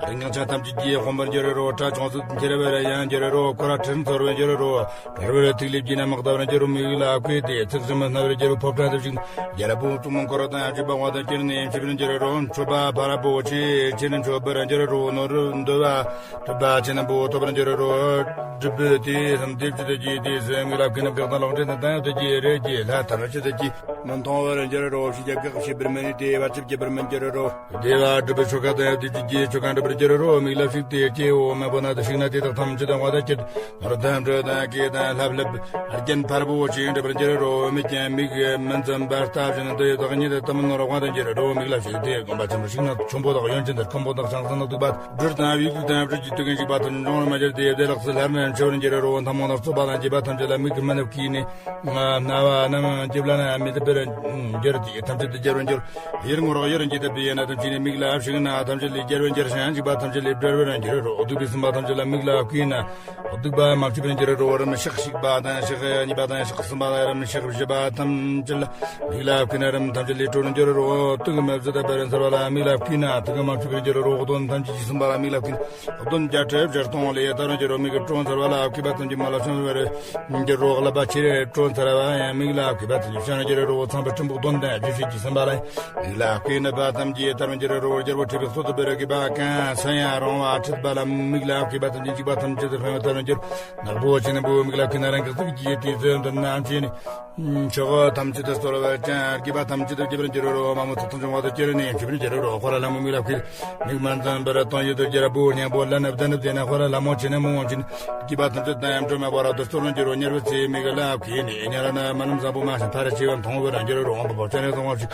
རིང་ངག་ཆ་ཐམས་ཅད་ཀྱིས་སྤོང་བར་འགྱུར་རོ། སྐྲ་ཆུང་སུ་འཁྱེར་བར་ཡང་འགྱུར་རོ། ཁོ་ར་ཁྲིར་འཚོར་བར་འགྱུར་རོ། བར་བར་ཐིག་ལེ་བགྱིས་ན་དམག་བརྡབ་ར་འགྱུར་རོ། མིག་ལ་བསྐོས་ཏེ་ཚིག་ཟིན་མ་སྣ་བར་འགྱུར་རོ། ཕོ་བྲང་དུ་བཞུགས་རྒྱལ་པོ་གཙུག་མོ་འཁོར་དང་ཡང་བཅུ་པ་དབང་དུ་གྱུར་ནས་ཡིན་ཆིབས་ར་འགྱུར་རོ། མཆོད་པ་ཕ་ར་པོ་ཆེ་ཆེ་ནི་མཆོད་པར་འགྱུར་རོ། ནོར་འདོད་པ་ཐུབ་པ་ཆེ་ན་པོ་ཐོབ་པར་འགྱུར་རོ། སྒྲུབ་པའི་དེ་བསམ་དེ་བཅུ་དུ་རྒྱས་ཏེ་སེམས་ལ་ཀུན་ནམ་བཀག་དང་ལོག་འདྲེན་དང་དང་དུ་རྒྱས་རེ་རྒྱས་ལྷ་ཐམས་ཅད་དུ་རྒྱས་མི་མཐོང་བར་འགྱུར་རོ། ཕྱི་རྒྱལ་བཀག་བྱེད་པར་མི་ནུས་ཏེ་བར་ཆད་བགྱིད་པར་མི་འགྱུར་རོ། བདེ་བ་སྒྲུབ་པའི་ཆོ་ག་དང་ཡང་དེ་ཅི་རྒྱས་ཆོ་ག་འགྲུབ་པར་འགྱུར་རོ། མིག་ལ་ཞིག་སྟེ་སྐྱེ་བོ་མ་པོ་ན་དུ་ཞིག་ན་དེ་དག་ཐམས་ཅད་དང་བ་དང་སྐྱེད་ནོར་དང་འབྲུ་དང་སྐེ་དང་ལྷབ་ལྷབ་རྒྱན་ཕར་པོ་ཆེན་འགྲུབ་པར་འགྱུར་རོ། མིག་ཀྱང་མིག་མི་འཛུམ་པར་ལྟ་བཞིན་དུ་ཡོད་དག་ཉིད་དུ་ལྟ་མི་ནོར་དབང་དུ་འགྱུར་རོ། མིག་ལ་ཞིག་སྟེ་དགོན་པ་ཆེན་པོ་ཞིག་ན་ཆུང་པོ་དག་ཡོན་ཅན་དང་སྐམ་པོ་དག་ཆང་ས་ན་སྡུག་པ་སྦྲུལ་དང་བི་ཀུག་དང་སྦྲུལ་གྱི་དུག་གན་ཞིག་པ་དང་འབྱུང་བར་མ་གྱུར་ཏེ་བདེ་ལེགས་སུ་ལྷར་ནས་འཆི་བར་འགྱུར་རོ། ཐ་མོ་དང་རྩོད་པ་དང་བྱེད་པ་ཐམས་ཅད་ལ་མིག་གི་མི་ནུབ་ཀྱིས་ནི་རྣ་བ་ རྣམས་ཀྱི་བླ་ན་མེད་པར་འགྱུར་ཏེ་ཐམས་ཅད་དུ་རྒྱལ་བར་འགྱུར། ཡུལ་ངོ་རོག་ཡུལ་འགྱེད་པའི་ཡན་ན་ཐམས་ཅད་ནི་མིག་ལ་ཞིག་ན་ཐམས་ཅད་ལས་རྒྱལ་བར་འགྱུར་ཞིང་འཇིགས་པ་ཐམས་ཅད་ལས་བྲལ་བར་འགྱུར་རོ། སྡིག་པའི་སེམས་པ་ཐམས་ཅད་ལ་མིག་ལ་བགོས་ན། སྡིག་པ་མ་བྱས་པར་འགྱུར་རོ། རིམ་ཤག་ཞིག་པ་དང་ཤག་གཉིས་པ་དང་ཤག་གསུམ་པ་དང་རིམ་ཤག་བཞི་པ་ཐམས་ཅད་ལ་མིག་ལ་བགོས་ན་རིམ་ཐམས་ཅད་ལས་གྲོལ་འགྱུར་རོ། དུག་མི་བཟད་པར་འཚེར་བ་ལ་མིག་ལ་བགོས་ན་དུག་མ་བྱས་པར་འགྱུར་རོ། གདོན་ཐམས་ཅད་ཀྱིས་ཟིན་པ་ལ་མིག་ལ་བགོས་ན། གདོན་བརྒྱད་ཁྲི་བཞི་སྟོང་ལས་ཐར་འགྱུར་རོ། མིག་གི་དྲོ་འཚེར་བ་ལ་བགོས་པ་ཐམས་ཅད་མ་ལ་སོན་པར་འགྱུར་རོ། ལག་པ་ཆེར་དྲོ་འཚེར་བ་ཡང་མིག་ལ་བགོས་པ་ཐམས་ཅད་ཤར་འགྱུར་རོ། ཚངས་པའི་སྤྲིན་ཕུང་གདོན་དང་རྒྱུ་བྱས་ཀྱིས་ཟིན་པ་ལ་མིག་ལ་བགོས་ན་པ་ཐམས་ཅད་ཐར་འགྱུར་རོ། རྒྱལ་པོ་ཁྲོས་པའི་གསོད་དུ་འབད་ར་གི་པ་གང་སུ་ཡང་རུང་བ་ཁྲིད་པ་ལ་མིག་ལ་བགོས་པ་ཐམས་ཅད་འཇིགས་པ་ཐམས་ཅད་དུ་ཕན་པ་ཐར་འགྱུར། ནག་པོ་ཆེན་པོ་མིག་ལ་བགོས་ན་རང་གི་གཟུགས་ཀྱི་དུས་སུ་འདི་ན་ཅི་ནི། མཆོག་ཐམས་ཅད་དུ་གསོལ་བ་ཅན་རྒྱས་པ་ཐམས་ཅད་དུ་རྒྱས་པར་འགྱུར་རོ། མ་མོ་ཚོགས་དང་འབྱུང་བ་དུ་ཁྱེར་ནས་འཆི་བར་འགྱུར་རོ། དཔལ་ལྷ་མོ་མིག་ལ་བགོས། མིག་མ་འཛུམ་པར་སྟོང་ཡོད་དུ་རྒྱལ་པོ་སྙིང་པོ་ལ་ནི་བདེན་ནི་བདེན་ན། དཔལ་ལྷ་མོ་ཆེ་ནི་མོ་ཆེ་ནི་རྒྱས་པ་ཐམས་ཅད་དང་ཡང་སྒྲོལ་མ་བར་དུ་གསོལ་འགྱུར་རོ། དམྱལ་བའི་ཚེ་མིག་ལ་བགོས་ནས་དམྱལ་བ་ན་མ་ནུམ་བཟང་པོ་མ་ཞིག་མཐའ་རུ་ཆེ་བ་མཐོང་བར་འགྱུར་རོ། འོང་པོ་བ་ཅན་ནི་བཟང་བ་ཞིག་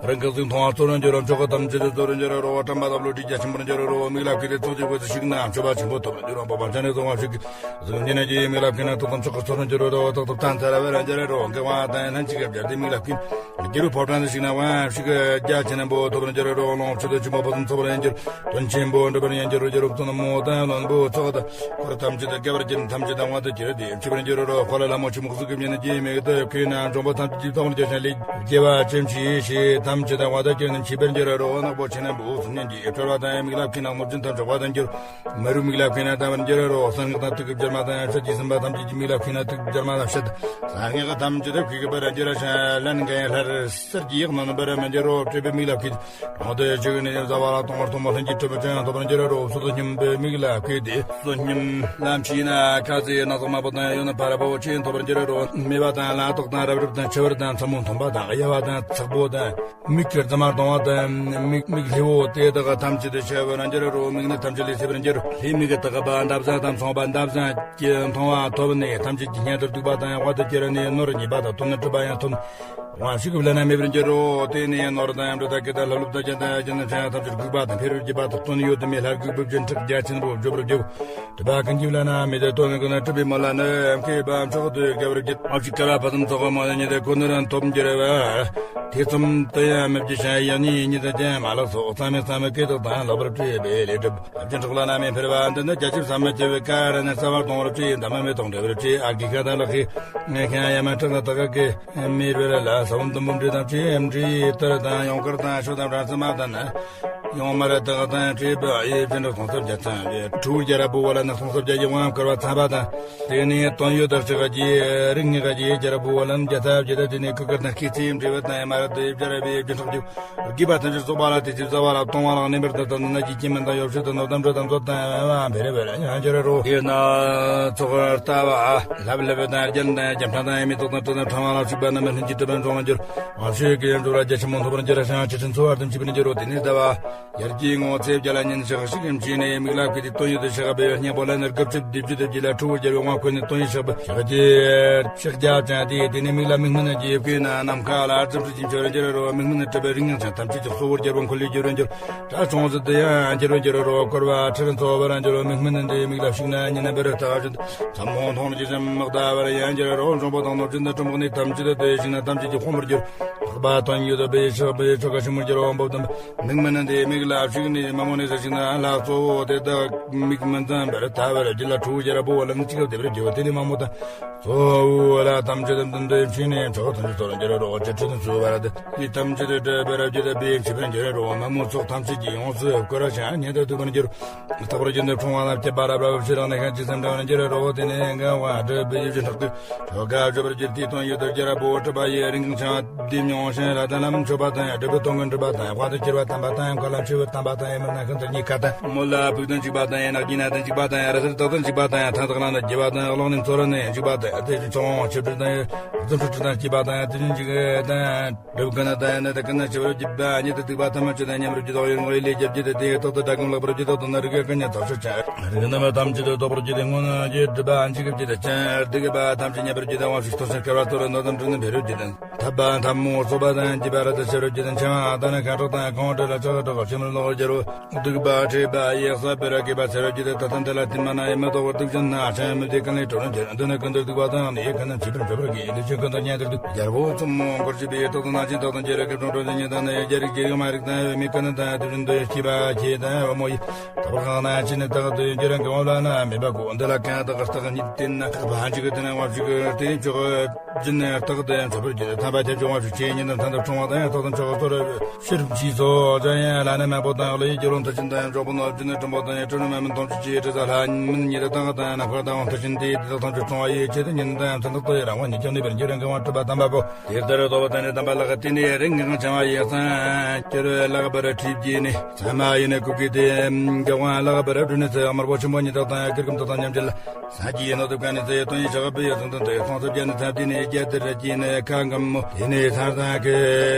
རང་གི་གཟུགས་མཐོང་བ་གསོལ་འགྱུར་རོ། མཆོག་གི་ཐམས་ཅད་དུ་གསོལ་འགྱུར་རོ། བཀྲམ་པ་ལ་བློ་གྲོས་རྒྱ་ཆེན་པོར་འགྱུར་རོ། མིག་ལ་བགོས་ཏེ་ཚོགས་ཀྱི་སྒོ་སུ་ཞིག་ན་མཆོད་པ་ཆེན་པོ་ཐོབ་འགྱུར་རོ། འོང་པོ་བ་ཅན་ནི་བཟང་བ་ཞིག་གཟུགས་བརྙན་གྱི་མིག་ལ་བགོས་ན་ཐུགས་དམ་ཆོག་གི་གསོལ་འགྱུར་རོ། ཐུགས་དམ་ཐམས་ཅད་ལ་བར་འགྱུར་རོ། དགེ་བ་དང་ལྷན་ཅིག་སྦྱར་ཏེ་མིག་ལ་བགོས། རྒྱལ་པོའི་ཕོ་བྲང་དུ་ཞིག་ན་དབང་ཕྱུག་རྒྱ་ཆེན་པོ་ཐོབ་པར་འགྱུར་རོ། ལོངས་སྤྱོད་དུ་ཆེན་པོ་ཕུན་སུམ་ཚོགས་པར་འགྱུར། དོན་ཆེན་པོ་འགྲུབ་པར་འགྱུར་རོ། རྒྱལ་པོ་བཙུན་མོ་དང་བློན་པོ་ཚོགས་དང་འཁོར་ཐམས་ཅད་དུ་དགའ་བར་གྱུར། ཐམས་ཅད་དང་དབང་དུ་གྱུར་ཏེ་འཆི་བར་འགྱུར་རོ། དཔལ་ལྷ་མོ་ཆེན་མོ་གཟུགས་ཀྱི་བརྙན་གྱི་མིག་ཏུ་བགོས་ན་འབྱུང་པོ་ཐམས་ཅད་ཀྱིས་མཐོང་བར་འགྱུར་ཞིང་ལས་དགེ་བ་ཅི་བགྱིས་ཤིང་ཐམས་ཅད་དང་དབང་དུ་གྱུར་ནས་འཆི་བར་འགྱུར་རོ། ནག་པོ་ཆེ་ནི་འབུ་གསུམ་ཉིད་ཀྱིས་ཁྲོ་བ་དང་མིག་ལ་བགོས་ན་གནོད་སྦྱིན་ཐམས་ཅད་དབང་དུ་འགྱུར། མི་རུ་མིག་ལ་བགོས་ན་དམ་པར་འགྱུར་རོ། གསང་སྔགས་དང་ཐུགས་ཀྱི་སྦྱོར་མ་དང་ཡང་ཕྱི་ཡི་སེམས་དཔའ་ཐམས་ཅད་ཀྱི་མིག་ལ་བགོས་ན་ཐུགས་ཀྱི་སྦྱོར་མ་དང་ཕྱི་གསང་སྔགས་ཐམས་ཅད་དུ་བགོས་པར་འགྱུར་ཞིང་ལན་འགའ་ཡང་ལྷར་གསལ་གྱི་ཡིག་རྣམས་པར་མི་འགྱུར་རོ། སྤྲུལ་པའི་མིག་ལ་བགོས་གོང་དུ་བཅུག་ནས་བཟའ་བ་ལ་གཏོང་བར་གཏོང་བ་ལྷུན་གྱིས་གྲུབ་པ་ཅན་ཐོབ་པར་འགྱུར་རོ། གསོད་དུ་སྙོམས་པའི་མིག་ལ་བགོས་ཏེ་གསོད་སྙོམས་ལ་མཆིས་ན་ཁ་ཟས་སྣ་ཚོགས་མང་པོ་དང་ཡང་ན་ཕ་ར་བོ་ཆེ་ཐོབ་པར་འགྱུར་རོ། སྨེ་བ་དང་ལ་དོག་དང་རབ་རིབ་དང་ཆུ་བུར་དང་མཚན་མོ་འཐུང་བ་དང་གཡའ་བ་དང་ཚགས་པོ་དང་། མིག་གི་རྫི་མ་གཏོང་བ་དང་མིག་མིག་ལྷེ་བོ་དེ་དག་ཐམས་ཅད་དུ་ཆད་པར་འགྱུར་རོ། མིག་ནི་ཐམས་ཅད་ལས་ཚིག་པར་འགྱུར། ལྷའི་མིག་གི་དག་པ་འདབ་བཟང་དང་མཚུངས་པ་འདབ་བཟང་གི་མཐོང་བ་ཐོབ་ནས་ཐམས་ཅད་ཀྱི་སྙན་དུ་སྡུག་པ་དང་དབང་དུ་གྱུར་ནས་ནོར་རྙེད་པ་དང་དོན་ནི་གྲུབ་པ་ཡང་ཐོབ། དབང་ཕྱུག་གི་བླ་ན་མེད་པར་འགྱུར་རོ། དེ་ནས་ནོར་དང་ཡང་འབྲུ་དང་སྐེ་དང་ལྷབ་ལྷུབ་དང་རྒྱན་དང་རྒྱན་དང་ཕྱག་ཡང་ཐམས་ཅད་འགུགས་པ་དང་འཕེལ་བར་བགྱིད་པ་དང་དོན་ཡོད་དུ་མེད་ལྷར་བཀུག་པའི་བྱིན་མཆོག་རྒྱ་ཆེན་པོ་བརྗོད་པར་བགྱིའོ། སྒྲུབ་པ་ཀུན་གྱི་བླ་ན་མེད་དོ། དོན་ཀུན་ནི་གྲུབ་པའི་མོད་ལ་ནི། མཁས་པ་མཆོག་ཏུ་དགའ་བར་བགྱིད། ཨ་ཕྱི་ཀ་ལ་ཕུན་སུམ་ཚོགས་མ་ལ་ཉེ་དེ་ཁོ་ནར་ཐོབ་འགྱུར་བ། ཐེ་ཚོམ་དུ་ཡང་མི་བགྱིད་ཤིང་ཡང་ནི་ཉིད་དུ་ཀྱང་མ་ལགས་སོ། གཙང་མའི་གཙང་མའི་སྐད་དོད་དང་ལེགས་པར་སྤྲས་པའི་ལས་སྒྲུབ། ཨ་ཕྱི་འཕྲོག་བླ་ན་མེད་འཕེལ་བ་འདི་ནི་རྒྱ་ཆེར་བསམ་མི་ཁྱབ་པའི་ཀ་ར་ནི་རྩ་བར་གཏོང་བར་བགྱིད། འདབ་མ་མེ་ཏོག་འབྲས་བུར་བགྱིད། ཨ་གི་ཁ་དང་ལག་གི་ངས་ཁྱང་ཡ་མ་ཁྲག་ལ་དག་གི་མེར་བེར་ལ་ས་བོན་དུམ་བུ་འབྲས་དང་བཅས་འབྲས་ཡི་ཏིར་དང་ཡོང་དཀར་དང་ཤོ་དང་སྦྲང་རྩི་མ་དང་ནི། ཡང་མར་དག་དང་བཅས་པ་ཡི་བྱིན་རླབས་སྟོང་རྩ་བརྒྱད་ཚང་བའི་ཁྲོ་བོ་རྒྱལ་པོ་བ་ལ་ནག་སྟོང་རྩ་བརྒྱད་ཀྱི་དབང་བསྐུར་བ་ཚངས་པ་དང་། དེ་ནས་དོན་ཡོད་དག་ཆགས་ཀྱི་རིགས་ངེས་ཀྱི་རྒྱལ་པོ་བ་ལ་རྒྱ་ཚ་བརྒྱད་དང་དེ་ནས་ཀུ་ཀར་དང་སྐེ་ཚེ་འབྲས་བུ་དང་མར་དེ་རྒྱལ་པོའི་བྱིན་རླབས་ཀྱི་དགེ་བ་ཐམས་ཅད་རྫོགས་པ་ལ་དེ་ཚེ་རྩ་བ་ལ་གཏོང་བ་ལ་གནས་པར་དུ་དང་ནི་ཀྱི་སྐྱེ་མེད་དང་ཡོ་བྱད་དང་ནོར་དང་འབྲུ་དང་མཛོད་དང་ཡང་འབྲས་བུ་ལ་ཡང་འགྱུར་རོ། དེས་ན་ཚོགས་ལྟ་བ་ལྷབ་ལྷུབ་དང་རྒྱན་དང་རྒྱན་ཕྲེང་དང་མེ་ཏོག་དང་སྤྲིན་དང་ཕྲེང་བ་ལ་ཞུགས་པ་རྣམས་ལྷུན་གྱིས་གྲུབ་པར་འབྱུང་བར་འགྱུར། དབང་ཕྱུག་གི་འབྱོར་བ་རྒྱ་ཆེན་པོ་ཐོབ་པར་འགྱུར་ཞིང་ཆེ་ཆུང་འཚོ་བར་དུ་མཆིས་པར་འགྱུར་རོ། དེ་ནས་ཟླ་བ་ཡར་གྱི་ངོ་ཚེས་བརྒྱ་ལ་ཉིན་ཞག་ཞིག་གམ་ཕྱིས་ནས་མིག་ལ་བཀོད་དེ་དོན་ཡོད་དུ་ཞག་པའི་སྙིང་པོ་ལ་ནི་དགུ་བཅུ་བདུན་ཅུ་དེ་བརྒྱད་ལ་ཁྲོ་བོ་རྒྱལ་པོའི་དབང་བསྐུར་ནས་དོན་ཡོད་ཞག་པའི་ཞག་གི་ཞག་བརྒྱ་ཅན་དེ་དེ་ནས་མིག་ལ་མིག་སྨན་གྱི་བཀོད་ན་ནམ་མཁའ་ལ་ཙམ་ཞིག་ཅིང་འཆར་འགྱུར་རོ། མིག་སྨན་གྲུབ་པའི་རིགས་ངན་ཅན་ཐམས་ཅད་ཀྱི་གཙོ་བོ་རྒྱལ་པོ་འཁོར་ལོས་སྒྱུར་འགྱུར། གྲྭ་ཆུང་ཟད་དུ་ཡང་འགྱུར་བར་འགྱུར་རོ། བསྐོར་བ་ཁྲིར་འཚོ་བར་འགྱུར་རོ། མིག་སྨན་འདི་མིག་ལ་ཞུགས་ན་ཉིན་ནམ་པར་ལྟ་བ་བཞིན་མཚན་མོ་མཐོང་ནི་ཇི་བཞིན་དམག་ལྟ་བར་ཡང་འགྱུར་རོ། འབྱུང་པོ་དང་གནོད་སྦྱིན་དང་གྲུམ་བུ་ནི་ཐམས་ཅད་དུ་ཞིག་ན་ཐམས་ཅད་ཀྱི་དཔུང་པར་འགྱུར། ལྷག་པ་དོན་ཡོད་པའི་ཕྱག་པའི་ཆོ་ག་ཞིག་མི་འགྱུར་རོ། འབབ་དམ་མིག་སྨན་འདི་མིག་ལ་ཞུགས་ནས་མ་མོ་ནས་ཟ་ཞིག་ན་ལྷ་གཙོ་བོ་དེ་དག་མིག་མི་འཛུམ་པར་ལྟ་བར་བགྱིད་ལ་ཁྲོ་བོ་རྒྱལ་པོ་བ་ལ་ནི་ཅི་སྐབས་བདེ་བར་འགྱུར་བ། དེ་ནི་མ་མོ་དང་གཙོ་བོ་ལ་ཐམས་ཅད་དུ་འདུན་པའི་ཕྱིར་ནས་ཕྱོགས་ཐམས་ཅད་སོར་འགྱུར་རོ། ཅི་ཁྲིད་དུ་འཚོ་བར་དུ་ཡི་ཐམས་ཅད་དུ་སྒྲུབ་པར་བགྱིད་པའི་ཕྱིར་འགྱུར་རོ། མ་མོ་ཚོགས་ཐམས་ཅད་ཀྱིས་ཡོངས་སུ་བསྐོར་ཞིང་སྙན་དུ་འདུག་པར་འགྱུར། རྟག་པར་རྒྱུན་དུ་འཁྲུངས་པ་ལ་བསྐྱེད་པ་རབ་རབ་ཕྱི་རང་ནས་ཤན་གྱི་སེམས་འདྲ་བར་འགྱུར་རོ། དེ་ནས་འགལ་བ་སྒྲུབ་པའི་ཡུལ་གྱི་ཕྲག་ཏུ་ཆོ་ག་བརྗོད་པར་འགྱུར་ཏེ་དོན་ཡོད་དུ་རྒྱལ་པོ་གྲུབ་པ་ཡི་རིང་ཞིང་བདེ་མྱོང་ཞིང་ལྷ་དང་ལམ་མཆོད་པ་དང་སྒྲུབ་པའི་དོན་ཀུན་འགྲུབ་པ་དང་དབང་དུ་གྱུར་པ་དམ་པ་དང་ཡང་ག་ལ་མཆོད་པའི་དམ་པ་དང་ཡང་མི་སྣང་ཤིན་ཏུ་རྙེད་དཀའ་དང་མོ་ལ་ཕུག་དང་འཇིགས་པ་དང་ཡང་ནག་གི་ནད་དང་འཇིགས་པ་དང་ཡང་རི་སར་དག་དང་འཇིགས་པ་དང་ཡང་ཐང་དག་ལ་ནི་རྒྱས་པ་དང་གློག་ནི་མཚོ་རུ་ནི་འཇིགས་པ་དང་དེ་བཞིན་ཚོང་ཆུ་སྦྲུལ་དང་ཡང་རྫུ་འཕྲུལ་འཕྲུལ་དང་འཇིགས་པ་དང་དེ་བཞིན་འཇིགས་དང་སྒྲུབ་ཀུན་ནི་དང་ནི་དེ་ཀུན་ནི་ཞི་བར་བགྱིད་པ་ཉིད་དུ་སྡིག་པ་ཐ་མ་ཅི་དང་མཉམ་པར་བགྱིད་དོ། ཡུལ་ངོ་ཡི་ལས་རྒྱལ་བགྱིད་དེ་དེའི་རྟག་ཏུ་དགྲ་ཀུན་བརླག་པར་བགྱིད་དོ། དོན་ནི་རིགས་ཀུན་ཉིད་ཐག་ཆོད་ཅིང་རིགས་རྣམས་ཐམས་ཅད་དུ་རྟོགས་པར་བགྱིད་དེ་སྔོན་གྱི་སྒྲིབ་པ་འཇིག་བགྱིད་དེ་ཅན་སྡིག་པ་ཐམས་ཅད་ཉེས་པར་བགྱིད་དེ་དབང་ཕྱུག་སྟོབས་ཆེན་བསྐལ་པ་གཏོར་ནོར་དང་འབྲུ་ནི་འཕེལ་བར་བགྱིད་དེ་ཐབ་པ་ཐལ་མོ་སོགས་པ་དང་བགྱིད་པ་ར་དུ་ཞི་བར་བགྱིད་དེ་འཆིང་བ་དང་ནི་ཁ་དྲག་དང་གང་བྲལ་ལ་ཆགས་དྲག་ཆེན་མོར་ལོག་རྒྱལ་བོ། སྡིག་པ་སྤྲད་པ་ཡི་བསགས་པའི་ར་གས་པ་ཚེ་རབས་ཀྱི་དེ་ད་ཐེངས་དེ་ལ་དེ་མ་ན་ཡི་མི་ལྡོག་པར་སྡིག་ཅན་ན་ཆ་ཡང་མི་དེ་ཀུན་ལས་གྲོལ་རུང་ཁྱེད་འདི་ནི་ཀུན་ཏུ་སྡིག་པ་དང་ནི་ཡི་ཀུན་ནམ་ཆེས་པར་འགྲོ་བར་གྱིས་འདི་ཆོས་ཀུན་དང་མཉམ་དུ་སྡུག་རྒྱལ་པོ་གཙོ་མོ་འཁོར་བཅས་པའི་རྟག་ཏུ་ན་ཆེན་རྟག་ཏུ་འགྱུར་ར་གི་གྲོང་ཁྲོ་དེ་ཉིད་དང་ནི་རྒྱལ་རིགས་རྒྱལ་ཡུམ་མ་རིགས་དང་ཡོད་མི་ཀུན་ནི་དང་དེ་བཞིན་དུ་སྐྱེས་པ་ཁྱེད་དང་འོ་མོ་ཡི་དག་པར་གང་ན་ཆེ་ནི་རྟག་ཏུ་འགྱུར་ར་གི་འོ་ལ་ན་མེད་པ་གོ་འདི་ལ་གང་དག་རྟག་ཉིད་བསྟན་ན་རྟག་པ་འཇིག་གི་དེ་ན་དབང་ཕྱུག་གི་དེ་མཆོག་སྦྱིན་རྟག་ཏུ་ཡང་ཚོགས་པར་གྱུར་ཏེ་ཐར་པ་ཐེབས་ཆུང་བ་ཞིག་ཆེ་ཉིད་དང་ཐར་འདབ་ཕྲེང་བ་དང་ཡང་རྟག་ཏུ་མཆོག་གསོལ་ཕྱིར་མཆིས་སོ། འཇམ་དབྱངས་ལ་ནི་མང་པོ་དང་ལ་ཡི་རྒྱལ་བ་མཐུ་ཆེན་དང་ཡང་འབྲོག་པ་ནོར་བུ་ནི་སྤྲིན་པོ་དང་ཡང་སྤྲིན་རུ་མ་མིན་དོམ་ཆུ་ཆེ་དྲི་ཟ་ལྷ་མིན་ཉིད་དང་དང་ནམ་མཁའ་དང་མཐུ་ཆེན་དེ་དེ་དག་ཐམས་ཅད་སྲུང་བ་ཡི་ཆེད་དུ་ཉིད་དང་ཡང་མཚན་རྟག་ཏུ་ཡི་རང་དབང་ཉིད་ཀྱང་ནུས་པར་འགྱུར་རང་གི་དབང་གྲུབ་པ་དམ་པ་པོ། དེ་ལྟར་རྟོགས་པ་དང་ནི་དམ་པ་ལགས་དེ་ནི་རིང་ངེ་གང་འཆང་བ་ཡི་སངས་རྒྱས་ལགས་པར་ཁྲིད་ཀྱིས་ནི་ཚད་མ་ཡི་ནི་སྐུ་གི་དེ་མགལ་དབང་ལགས་པར་སྤྲུལ་ནས་ཚེ་དམར་པོ་ཆེན་པོ་ཉིད་དག་དང་ཡང་གིར་གུམ་དག་དང་མཉམ་བརྒྱུད་ལ། སངས་རྒྱས་ནོར་དུ་བཀའ་ནི་ཚེ་དོན་ཡི་ཞག་པའི་ཡ་ཚང་དང་དེ་སྟོང་ཚབ་རྒྱ་ནི་ཚབ་དེ་ནི་རྒྱ་དེར་ར་ཅི་ནི་ཁ་འགམ་མོ་དེ་ནི་ཚར་དང་གི་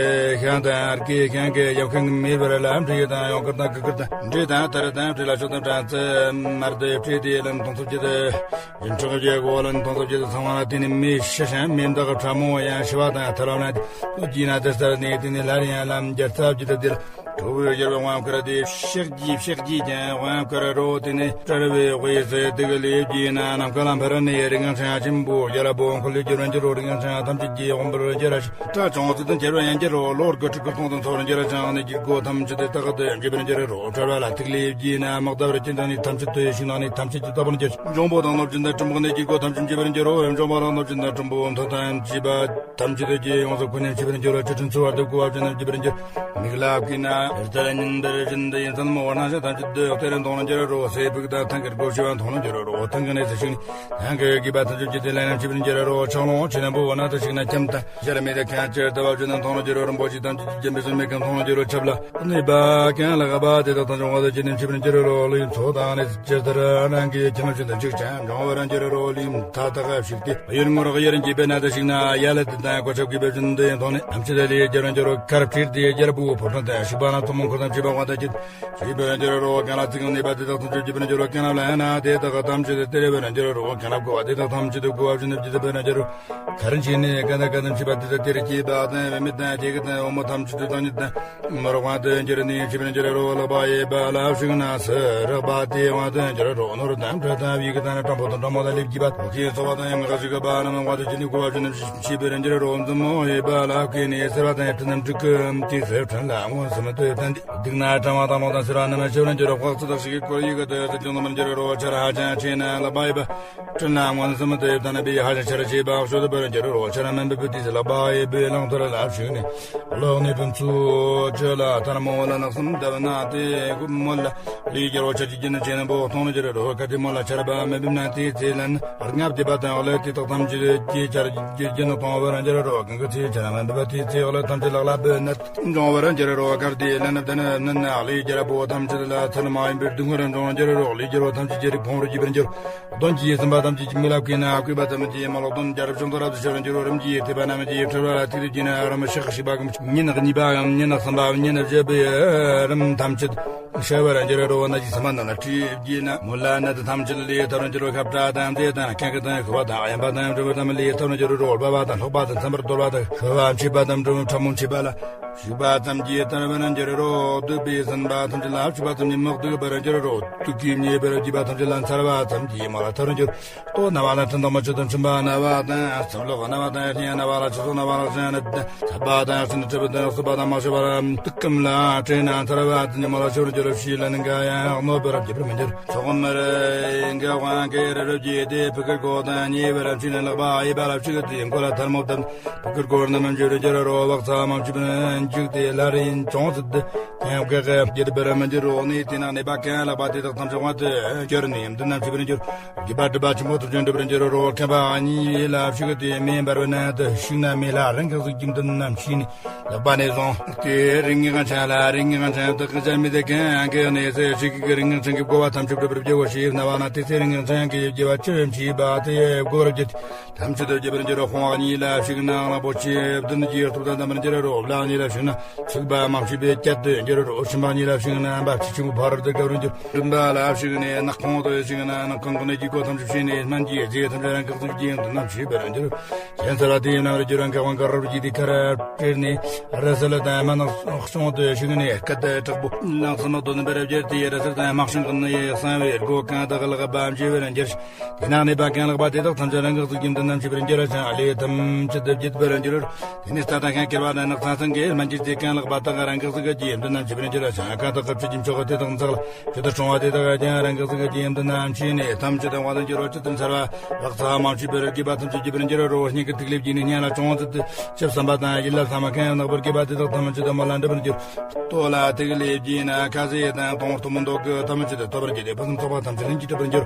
ཤང་དང་ཨར་ཀི་ཤང་གི་ཡབ་ཁང་གི་མེ་བར་ལམ་འདྲི་དང་ཡོང་ཁུར་དང་གི་ཁུར་དང་འདྲི་དང་དར་དང་བྲི་ལ་ཤོག་དང་གྲངས་ཚེ་མར་དེ་བྲི་དེ་ལན་སྟོང་ཚབ་རྒྱ་དེ་ཡིན་ཁྲག་རྒྱ་གོ་ལན་སྟོང་ཚབ་རྒྱ་དེ་ཚང་བ་ལ་དེ་ནི་མི་ཤི་ཤང་མེ་མདའ་གི་ཕྲ་མོ་ཡང་ཤི་བ་དང་ཐར་བ་ན་དེ་དུ་གྱིས་ན་དེ་ལྟར་ནི་དེ་ནི་ལར་ཡང་ལམ་རྒྱ་ཚབ་རྒྱ་དེ་དེ་ལ། གྲོགས་པོའི་རྒྱལ་བའི་དབང་བསྐུར་ཏེ་ཕྱག་རྒྱས་ཕྱག་རྒྱས་ཀྱང་དབང་བསྐུར་རོ། དེ་ནས་སྤྲུལ་པའི་དབུས་སུ་དེ་གི་ལེབ་ཀྱི་ན་ནམ་མཁའ་ལ་འཕུར་ནས་རིགས་ལྔ་ཚང་ཆེན་པོ་རྒྱལ་པོ་འཁོར་ལོས་སྒྱུར་བར་འགྱུར་རོ། རིགས་ལྔ་ཚང་ཐམས་ཅད་ཀྱི་དབང་པོར་འགྱུར་ར་ཞིང་སྐྲ་བྱང་ཚུལ་དང་འགྱུར་བ་ཡང་འགྱུར་རོ། ལོ་དགུ་ཁྲི་དགུ་སྟོང་དང་ཚོགས་འགྱུར་ཞིང་ནི་དཀྱིལ་འཁོར་ཐམས་ཅད་དེ་རྟག་ཏུ་འགྱུར་བར་འགྱུར་རོ། སྤྲུལ་པ་ལ་ཐིག་ལེ་བརྒྱུད་ན་དམག་འདབ་ར་ཅན་དང་ནི་ཐམས་ཅད་དུ་ཡི་ཤིང་ནགས་ནི་ཐམས་ཅད་ཀྱི་རྟག་པར་འགྱུར་ཞིང་འབྱུང་པོ་དང་ནོར་བུ་ཅན་དང་སྲིན་པོ་ནི་དཀྱིལ་འཁོར་ཐམས་ཅད་འགྱུར་བར་འགྱུར་རོ། འབྱུང་པོ་ལ་ནོར་བུ་ཅན་དང་སྲིན་པོ་མཐུ་དང་བཅས་པ། ཐམས་ཅད་དུ་རྒྱས་ཡོངས་སུ་ཁོ་ནས་འཆི་བར་འགྱུར་རོ། ཆུ་ཕྲན་ཚོས་བར་དུ་བསྐོར་བ་ཅན་རྣམས་འཇིབ་པར་འགྱུར། མིག་ལ་བསྐུས་ན་ལྟར་ཉིན་ལྟར་བཞིན་དུ་ཡིན་ཚད་མོ་བར་སྣང་ཤ་ཐམས་ཅད་དུ་གཏེར་མཐོང་ན་འགྱུར་རོ། སེ་ཕུག་དང་ཐང་གིར་སྒོ་ཕྱེ་བ་མཐོང་ན་འགྱུར་རོ། ཐང་གི་གནས་སུ་ཞིག་ནས་ཐང་གི་རྒྱུད་པ་ཐམས་ཅད་ཀྱི་དེ་ལ་ཡང་འཆི་བར་འགྱུར་རོ། ཆང་ལོང་ཆེ་ན་བུ་བ་ན་དུ་ཞིག་ན་ཁྱམས་དང་ཤར་མེད་དུ་ཁྱང་ཅིར་ལྟ་བ་བརྗོད་ན་མཐོང་ན་འགྱུར་རོ། རིན་པོ་ཆེ་ཐམས་ཅད་ཀྱི་རྒྱན་པའི་སེམས་མེད་ཀྱང་མཐོང་ན་འགྱུར་རོ། ཆབ་ལ་གནས་པ་གང་ལ་ག་པ་དེ་དག་དང་འབྱུང་བ་དང་བཅས་ནས་འཆི་བར་འགྱུར་རོ། ལུས་མཚོ་དང་གནས་སུ་ཅིར་ལྟར་རང་གི་ཁྱིམ་བཞིན་དུ་འཇིག་ཅིང་འབྱུང་བར་འགྱུར་རོ། ལུས་མཐའ་དག་ཞིག་སྟེ། གཡུལ་ངོར་གཡེར་འགྱེད་པའི་ནང་དུ་ཞུགས་ན་ཡ་ལ་དེ་དང་གོ་ཆ་གུས་པའི་བཞིན་དུ་ཡིན་མཐོང་ནས་ཐམས་ཅད་ལས་རྒྱལ་རང་འགྱུར་རོ། ཁར་བྲིས་ཏེ་རྒྱལ་པོའི་ཕོ་བྲང་དུ་ཞུགས་པ་ན་ཐུན་མོང་འཁོར་དང་བཅས་པ་དབང་དུ་བསྒྱུར་ཞེས་པའི་འགྱུར་རོ། གང་ལ་ཚིག་གང་ནུས་པ་དེ་དག་ཐམས་ཅད་ཀྱི་བཞིན་འགྱུར་རོ། གང་ལ་ན་དེ་དག་ཐམས་ཅད་དེ་ལྟར་བའི་འགྱུར་རོ། གང་ལ་བསྐོར་བ་དེ་དག་ཐམས་ཅད་དེ་བསྐོར་བ་བཞིན་དུ་བརྗིད་པའི་འགྱུར་རོ། གར་ཕྱིན་ནས་གང་དང་གང་དང་མཆིས་པ་དེ་དག་དེར་སྐྱེས་པ་དང་བུད་མེད་དང་སྐྱེ་དགུ་དང་འོ་མོ་ཐམས་ཅད་དེ་དང་ཉིད་དང་མོར་དབང་དུ་འགྱུར་ནས་འཆི་བར་འགྱུར་རོ། ལག་པ་གཡས་པ་ལ་ཞུགས་ན་སུ་རག་པ་དེ་དབང་དུ་འགྱུར་རོ། ནོར་དང་བྲེ་དང་བི་གི་དང་སྤྲང་པོ་དང་སྤྲང་མོ་དང་ལེབ་ཀྱི་པ་ཐོག་གི་སོ་བ་དང་ཡང་མི་ག་ཞིག་གི་པ་རྣམས་དབང་དུ་བྱས་ནས་བསྐོར་བ་བྱས་ནས་འཆི་བར་འགྱུར་རོ། མཛུབ་མོ་གཡས་པ་ལ་བཀལ་ནས་སེར་བ་དང་ཡང་སྤྲིན་དང་འབྲུག་གི་དེ་སེར་ཕྲན་ལ་མངོན་སུམ་དུ་ཕན་ཏེ། སྡིག་ན་གྲང་བ་དང་རླུང་དང་སེར་བ་རྣམས་འཆི་བར་འགྱུར་རོ། དཔག་ཚད་དག་ཞིག་གི་སྐོར་ཡི་གི་དུ་ཟེར་ཀྱང་ནོར་མར་འགྱུར་རོ། ཆར་ཧ་ཅང་ཆེ་ན་ལག་པ་གཡས་པ་སྤྲིན་ལ་མངོན་སུམ་དུ་ཡོད་ན་བི་ཧ་ཅང་ཆར་ཆེ་བ་གཤོག་ཏུ་བར་འགྱུར་རོ། ཆར་མིན་པའི་བུ་དེས་ལག་པ་གཡས་པའི་རླངས་ཐུར་ལ་ཞུགས་ནས་གློག་ནི་ཕུན་ཚོགས་ཆུ་ལ་ཐལ་མོ་ལ་ནག་སུམ་བརྡབ་ན་དེ་མོ་ལ་ལས་རྒྱལ་བ་ཆར་གྱི་རྒྱུན་ཆེ་ན་བོ་མཐོང་ན་འགྱུར་རོ། ག་དེ་མོ་ལ་ཆར་པ་མི་འབིམ་ན་དེའི་ཚེ་ལན་ལྔ་བརྒྱབ་པ་དང་ལས་དེ་དག་ཐམས་ཅད་ཀྱི་ཆར་གྱི་རྒྱུན་མཐོང་བར་འགྱུར་རོ། གང་གི་ཚེ་ཆར་མིན་པའི་དེའི་ཚེ་ལས་ཐམས་ཅད་ལག་ལ་འབུལ་ན་འབྱུང་བར་འགྱུར་རོ། གར་དེའི་ལན་བདེན་ན་ལས་རྒྱལ་པོ་ཐམས་ཅད་ལ་ཚུལ་མ་ཡིན་པའི་སྡུག་བསྔལ་འབྱུང་འགྱུར་རོ། ལས་རྒྱལ་པོ་ཐམས་ཅད་ཀྱི་རིགས་ཕུང་རུ་འགྱུར་བར་འགྱུར། གདོན་གྱིས་ཟིན་པ་ཐམས་ཅད་ཀྱི་མིག་ལ་བཀོད་ན་བཀོད་པ་ཙམ་གྱིས་མ་ལོག་གདོན་རྒྱལ་རབས་བྱུང་དུ་རབ་ཏུ་ཤར་འགྱུར་རོ། རིམ་གྱིས་ཐེབས་པ་རྣམས་ཀྱིས་ཁྲོད་ལ་ཐིག་ལེ་བརྒྱུད་ནས་རིམ་བཞི་ཞིག་པ་གམ་ཉིན་གཉིས་པའམ་ཉིན་གསུམ་པའམ་ཉིན་བཞི་པའི་རིམ་ཐམས་ཅད་ཤར་བར་འགྱུར་རོ། ན་གྱི་ས་མ་ན་ལ་ཁྲིད་བགྱིས་ན་མུ་ལ་ན་དེ་ཐམས་ཅད་ལས་ཐར་འགྱུར་རོ། ཁབ་ཏྲ་དང་མཛེ་དང་ཁན་གི་དང་ཤུ་བ་དང་གཡམ་པ་དང་འབྲུ་བ་དང་ལས་ཐར་འགྱུར་རོ། ལྦ་བ་དང་ལྷོག་པ་དང་མཚན་པར་གཏོར་བ་དང་ཤུ་བ་མཆིས་པ་དང་འབྲུ་ཕྲ་མོ་མཆིས་པ་ལ་ཞུགས་པ་ཙམ་གྱིས་ཐར་བར་འགྱུར་རོ། སྡུག་པའི་ཟིན་པ་ཐམས་ཅད་ལ་ཞུགས་པ་ཙམ་གྱིས་མི་སྡུག་པར་འགྱུར་རོ། སྡུག་གིས་མྱོས་པའི་རྒྱུས་པ་ཐམས་ཅད་ལ་འཚར་བ་ཙམ་གྱིས་མ་ལ་ཐར་འགྱུར། ལྟོ་ན་བ་ལ་སྤྲིན་དང་མུ་ཆུ་དང་འཕྲིན་པ་ན་བ་དང་ཚིམ་ལོག་ན་བ་དང་གཉེན་ན་བ་ལ་ཆུ་སོགས་ན་བ་ལ་གཞན་ནི་ཚད་པ་དང་སྤྲིན་འཁྲབ་དང་སྲིད་པ་དང་མ་ཤི་བ་ལ་དུག་སྐམ་ལ་སྤྲིན་ན་འཚར་བ་ཙམ་གྱིས་མ་ལ་ཤོར་འགྱུར་ཞེས་ལ་ནི་འགའ་ཡང་གནོད་པར་བགྱིད་པར་མི་འགྱུར། ཚོགས་མར་འགའ་དབང་གིས་རབ་རྒྱས་ཏེ་ཕུ་གུར་གོ་དང་ཉེ་བར་ཕྱིན་ནས་ལག་པ་གཡས་པ་ལ་ཕྱུགས་ཏེ་མགོ་ལ་ཐལ་མོ་བརྡབས། ཕུ་གུར་གོ་རྣམས་འཇུ་རུ་འགྱུར་རོ། བག་ཚ་མང་ཆུ་བན་འཇུག་སྟེ་ལྷ་རིན་ཅོང་ཚུད་དེ་ཡང་བགེགས་བགྱིད་པར་མི་འགྱུར་རོ། ནི་དེ་ན་གནས་པ་གང་ལག་པ་དེ་དག་ཐམས་ཅད་དབང་དུ་གྱུར་ནས་མདུན་ན་ཕྱུག་པར་འགྱུར། རྒྱུད་པ་གྲུབ་པ་ཆེན་པོ་ཐུགས་རྒྱུད་འགྲུབ་པར་འགྱུར་རོ། མཁན་པ་གཉིས་ལ་ཕྱུག་སྟེ་མེ་འབར་བའི་ནང་དུ་ཞུགས་ན་མེ་ལྷ་རང་གི་གཟུགས་ཀྱི་མདུན་ན་མཆིས་ནས་ལག་པ་ནས་བཟུང་སྟེ་རིགས་ལྔའི་ཁང་བྱང་ལ་རིགས་ལྔའི་ཁང་བྱང་དག་གི་ཆ་མི་དེ་གང་གི་གནས་སུ་ཞིག་གི་རིགས་ལྔའི་ཁང་གི་བསྐོར་བ་ཐམས་ཅད་འགྲུབ་པར་བགྱིའོ་ཞེས་སྨྲ་བ་ན། དེ་ཚེ་རིགས་ལྔའི་ཁང་གི་བགྱི་བ་ཆེ་བའི་མཆིས་པ་དེ་བསྐོར་བར་བགྱིད་དེ་ཐམས་ཅད་དུ་བགྱིད་པར་འགྱུར་རོ། ཁོང་གཉིས་ལ་ཕྱུག་ན་གླང་པོ་ཆེ་བདུན་གྱི་སྟོབས་དང་ལྡན་པར་འགྱུར་རོ། ལག་གཉིས་ལ་ ན་ཚིག་པ་མ་མཆིས་པའི་སྐད་དུ་འགྱུར་རོ། ཕྱི་མ་གཉིས་ལ་ཞིག་ན་འབབ་ཆུ་ཆེན་པོ་ཕ་རོལ་ཏུ་བརྒྱབ་རུ་འགྱུར། བདུན་པ་ལ་ཞིག་ནས་ནག་ཁོང་དུ་ཞིག་ན་ནག་ཁོང་གི་ནས་ཀྱི་གོ་ཐམས་ཅད་ཕྱེ་ནས་སྨན་གྱི་རྫས་ཐམས་ཅད་རང་གི་གཟུགས་ཀྱི་མདུན་ན་མཆིས་པར་འགྱུར། གཞན་ཚར་བ་དེ་ཡིན་ན་རྒྱུ་རང་གི་དབང་གི་རབ་ཀྱི་དེ་ཁར་སྤྲེལ་ནས་རི་སིལ་དང་སྨན་ནག་གཤོང་དུ་ཞིག་ནས་སྐད་དྲག་པོ་ལངས་སུ་མ་དོ་ནི་པར་བརྒྱུར་ཏེ། རི་སིལ་དང་དམག་སྲིན་གྱི་ནི་གསང་བའི་སྒོ་གང་དག་ལག་པ་མཆིས་པར་འགྱུར། དེ་ནང་ནས་པ་གང་ལག་པ་དེ་དག་ཐམས་ཅད་རང་གི་གཟུགས་ཀྱི་མདུན་ན་མཆིས་པར་འགྱུར་ཞིང་ལས་ཐམས་ཅད་དུ་བརྒྱུད་པར་འགྱུར། དེ་ནས་རྩྭ་དང་ཤིང་ཁྱེར་བ་དང་ནགས་ཚང་ཚང་གི་སྨན་གྱི་རྫས་གང་ལག་པ་དག་རང་གི་གཟུགས་ཀྱི་མདུན་ན་མཆིས་པར་འགྱུར་ཞིང་། གང་དག་གི་ཆུ་ཀྱི་མཆོག་དེ་དག་འཛག་ལ་ཆུ་དུ་སྲུང་བ་དེ་དག་ཀྱང་རང་གི་གཟུགས་ཀྱི་མདུན་ན་མཆིས་ནས་ཐམས་ཅད་དུ་དབང་དུ་འགྱུར་རོ། ཅི་ལྟར་ཚར་བ་བག་ཚ་མ་མཆིས་པར་དགེ་བ་ཐམས་ཅད་བགྱིས་པར་འགྱུར་རོ། སྙིང་གི་ཐིག་ལེ་བགྱིས་ནས་སྙན་ལ་ཅུང་ཙམ་དུ་ཆུ་བསམ་པ་དང་ཡིད་ལ་བསམ་པ་གང་ཡང་ནག་པར་དགེ་བ་དེ་དག་ཐམས་ཅད་དུ་མོ་ལ་འགྲིབ་པར་འགྱུར། ལྟོ་ལ་ཐིག་ལེ་བགྱིས་ན་ཁ་ཟས་དང་དོང་ཐུ་མི་མདོག་གི་ཐམས་ཅད་དུ་ཐོབ་པར་འགྱུར་ཏེ། ཕུན་སུམ་ཚོགས་པ་ཐམས་ཅད་ལྷུན་གྱིས་གྲུབ་པར་འགྱུར།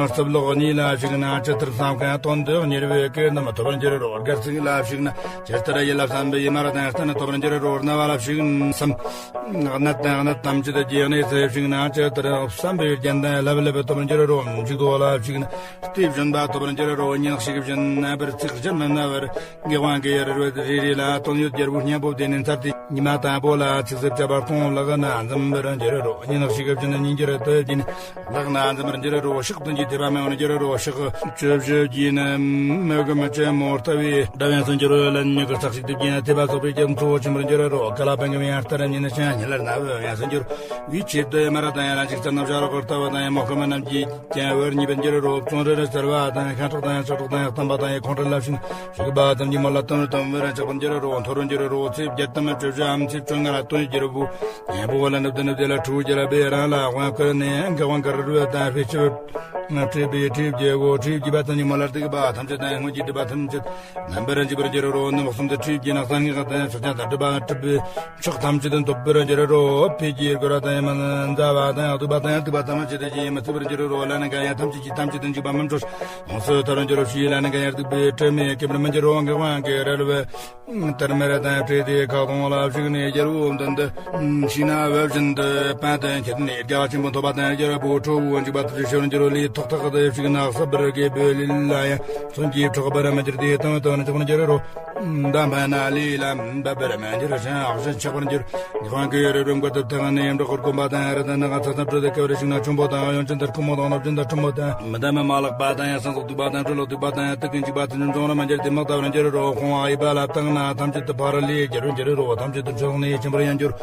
རྩིབ་ལོགས་གཉིས་ལ་ཞིག་ན་ཇི་ལྟར་བསམ་གང་དོན་དུ་གཉེར་བའི་སྐད་རྣམས་ཐོབ་པར་འགྱུར་རོ། སྒལ་ཚིགས་ལ་ཞིག་ན་ཇི་ལྟར་ཡིད་ལ་བསམ་པའི་ཡིད་མ་ར་དང་སྟན་ཐོབ་པར་འགྱུར་རོ། རྣ་བ་ལ་ཞིག་ན་སམ། གནད་དང་གནད་ཐམས་ཅད་ཀྱི་གནས་སུ་ཞིག་ན་ཇི་ལྟར་བསམ་པའི་རྒྱན་དང་ལྷབ་ལྷུབ་ཐོབ་པར་འགྱུར་རོ། མཇུག་ཏོ་ལ་ཞིག་ན་ལྟེ་བཞོན་པ་ཐོབ་པར་འགྱུར་རོ། སྙན་ཞིག་བཞིན་ན་པར་ཚིག་གཞན་མི་སྨྲ་བར། ངེས་དབང་གི་རི་རི་རི་ལ་དོན་ཡོད་རྒྱལ་པོ་སྙན་པོ་དེ་ནི་མཚར་ཏེ། ཉི་མ་དང་པོ་ལ་ཚིག་གསེབ་བཅད་པ་སྟོང་ལག་ན་འཛིན་པར་འགྱུར་རོ། ཉི་ནག་ཞིག་གི་བཞིན་སྙིང་གི་རི་དུ་བགྱིས་ནས་ལག་ན་འཛིན་པར་འགྱུར་རོ། ཕྱག་ཏུ་འགྱིས་ཐེབས་པ་མེ་འོང་འགྱུར་རོ། ཕྱག་བཅུ་བཞི་བགྱིས་ནས་མོས་གུས་མི་ཆེན་མོ་ལྟ་བུའི་དགྲ་བན་སུ་འགྱུར་རོ། ལན་ཉི་གི་ཚགས་ཤིག་ཏུ་བགྱིས་ན་ཐེབས་པ་སོགས་པའི་རྒྱ་མཚོ་བོ་ཆེན་པོར་འགྱུར་རོ། ཀ་ལ་པན་གི་ཡང་ལྟར་ཉི་ནི་ཤང་ཉི་ལར་ན་བོ་ཡང་སུ་འགྱུར། བའི་ཆེད་དུ་མ་ར་དང་ཡང་ལ་འཇིགས་ཚར་རྣམས་ཤ་རོགས་ཀར་ལྟ་བུ་དང་ཡང་མོ་ཁ་མ་རྣམས་ཀྱིས། ཀྱང་བར་གཉིས་པར་འགྱུར་རོ། བཙོན་རར་གསལ་བ་དང་ཤ་ཁྲག་དང་ཡང་ཤ་ཁྲག་དང་ཡང་བསྟན་པ་དང་ཡང་ཁོང་ཁྲོ་ལ་ཞིང་ཞིག་པ་ཙམ་གྱིས་མོ་ལ་སྟོན་རུ་དམ་བར་ཆགས་པར་འགྱུར་རོ། མཐོ་རུ་འགྱུར་རོ། ཚེས་བརྒྱད་དམ་བཅུ་བཞི་འམ་ཚེས་བཅོ་ལྔ་ལ་སྟོན་འགྱུར་བུ། ཡང་བུ་བ་ལ་ནུབ་ཏུ་ནུབ་དེ་ལ་ཁྲུ་རྒྱལ་བའི་རང་ལ་དབང་བསྐུར་ནས་ཡང་གི་དབང་བསྐུར་རུ་དང་ཕི་ཆུ་ཁྲིད་པའི་ཁྲིད་རྒྱལ་གོ་ཁྲིད་རྒྱས་པ་ཙམ་གྱིས་མོ་ལ་སྡིག་པ་ཐམས་ཅད་དང་སྔོན་གྱི་སྒྲིབ་པ་ཐམས་ཅད་རྣམ་པར་འཇིག་པར་འགྱུར་རོ། ནུབ་གསུམ་དུ་ཁྲིད་རྒྱས་ན་གསང་སྔགས་དང་ཕྱག་རྒྱ་དང་སྒྲུབ་པ་སྒྲུབ་པའི། ཕྱོགས་ཐམས་ཅད་དུ་འདོད་པར་འགྱུར་རོ། ཕས་ཀྱི་དགོས་པ་དང་ཡང་མི་མཛའ་བ་དང་ཡང་སྡུག་པ་དང་ཡང་སྡིག་པ་ཐམས་ཅད་ཀྱིས་མི་ཚུགས་པར་འགྱུར་རོ། ལ་ནི་ག་ཡང་ཐམས་ཅད་ཀྱིས་ཐམས་ཅད་དུ་འཇིགས་པ་མི་འཕྲོ་ཡོངས་སུ་ཐར་རུ་འགྱུར་རོ། ཕྱིའི་ལ་ནི་ག་ཡང་སྡིག་པའི་དྲི་མས་སྐྱེ་བར་མི་འགྱུར་རོ། ངག་དབང་གི་རལ་བའི་དར་མེར་དང་བྲལ་ཏེ་ཁ་སྐོང་ལ་བཞུགས་ནས་རྒྱལ་པོ་མདུན་དུ་ཕྱིན་ན་བབ་བཞིན་དུ་པན་དུ་འཁྱེར་ནས་རྒྱལ་བ་ཆེན་པོ་ཐོབ་པ་དང་རྒྱལ་པོ་ཁྲོ་བོ་འཇིགས་པ་ཐམས་ཅད་ཞི་བར་འགྱུར་རོ། ལས་ཐོག་ཐག་ཏུ་བཞུགས་ན་གསོད་པར་དགེ་བའི་ལས་ལ་ཡང་མཚོན་གྱིས་འཕྲོག་པར་མི་འགྱུར་ཏེ་དང་དུ་འཇོག་པར་འགྱུར་རོ། མདའ་འཕེན་ན་ལས་ལ་འབབ་པར་མི་འགྱུར་ཞིང་གཞན་ཆགས་པར་འགྱུར། ངག་དབང་གི་རི་རུ་མགར་དུ་ཐང་ནས་འབྲོག་གུར་གོམ་པ་དང་རི་དང་ནགས་ཚ་ཚ་དྲོད་དུ་སྐབས་རེ་ཞིག་ན་ཆུན་པོ་དང་གཡོན་ཅན་དུ་ཁུ་མོ་དང་ནོར་ཅན་དུ་ཁྲི་མོ་དང་མི་དམ་མ་ལག་པ་དང་ཡང་སང་སོགས་སྡིག་པ་དང་འཁྲུལ་ལོག་སྡིག་པ་དང་ཡང་དུག་གི་འཇིགས་པ་དང་འབྱུང་རུ་མ་འགྱུར་ཏེ་མི་ལྟ་བར་འགྱུར་རོ། ཁོང་ཨའི་པ་ལ་བཏང་ན་ཐམས་ཅད་དུ་ཕ་རོལ་ལས་རྒྱལ་བར་འགྱུར་རོ། ཐམས་ཅད་དུ་མཆོག་ནས་ཆེན་པོར་ཡང་འགྱུར།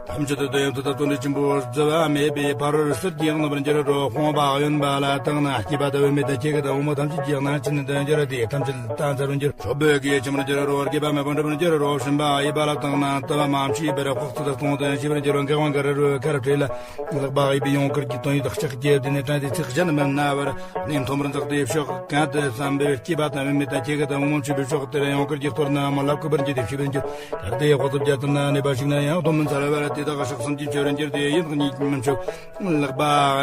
ཐམས་ཅད་དུ་དོན་ཡོད་མཐུ་དང་བརྩོན་འགྲུས་ཆེན་པོ་བརྩི་བ་མེད་པའི་ཕ་རོལ་ཟེར་གྱིས་གནོད་པར་འགྱུར་རོ། ཁོང་པ་གཡོན་པ་ལ་བཏང་ན་སྐྱེས་པ་དང་བུད་མེད་དང་སྐྱེ་རྒ་དང་འོག་མ་ཐམས་ཅད་ཀྱི་ནང་ཕྱིན་ནས་འདོན་འགྱུར་ཏེ་ཐམས་ཅད་ལ་བཏང་ཚར་བར་འགྱུར། ཁྲོ་བོའི་གེགས་ཆེན་པོར་འགྱུར་རོ། སྐྱེས་པ་མེད་པར་འགྲུབ་པར་འགྱུར་རོ། བྱིན་པ་ཨའི་པ་ལ་བཏང་ན་ལྟ་བ་མ་མཆིས་པར་ལྐོག་ཏུ་གཏོང་དུ་ཤེས་པར་འགྱུར་རོ། མགར་དབང་གི་རི་རུ་ཁར་བྲོས་ལ་ལག་པ་ཨའི་པའི་ཡོངས་ཁུར་གྱིས་དོན་ཡོད་ལྕགས་རྒྱབ་དེ་ནས་དྲངས་ཏེ་ཚིག་གཞན་མི་སྨྲ་བར་གནས་མཐོན་པོར་འཛེགས་ཏེ་ཕྱོགས་གང་དུ་བསམ་པའི་སྐྱེས་པ་དང་བུད་མེད་དང་སྐྱེ་རྒ་དང་འོག་མ་མཆིས་པའི་ཕྱོགས་དེར་ཡོངས་ཁུར་གྱིས་གཏོར་ན་མོ་ལ་བཀོད་པར་འགྱུར་ཏེ་ཤེས་པར་འགྱུར། གལ་ཏེ་དབུགས་ཐུབ་རྒྱ་ཐུབ་ན་གནས་པ་ཞིག་ན་ཡང་སྡོམ་མིན་ཚར་བར་དེ་དག་ཕྱོགས་གསུམ་གྱི་ཆོས་རུ་འགྱུར་ཏེ་ཡིད་གཉིས་མི་འཆུག། ལག་པ་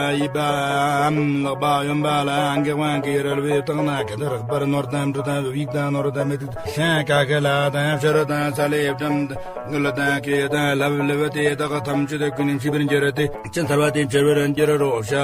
ཨའི་པའམ་ལག་པ་གཡོན་པ་ལ་མགར་དབང་གི་རལ་པས་བཏང་ན་ག་འདི་རགས་པར་ནོར་དང་འབྲུ་དང་བིག་དང་ནོར་དང་མེ་ཏོག་ཤིང་ཀ་ཁ་ལ་དང་ཕྱུར་དང་ས་ལེབ་འགྲམ་དངུལ་དང་གོས་དང་ལྷབ་ལྷུབ་དེ་དག་ཐམས་ཅད་ཀུན་ནས་མཆིས་པར་འགྱུར་ཏེ་ཅི་ཚར་བ་དེ་འཆི་བར་འགྱུར་རོ། ཤ་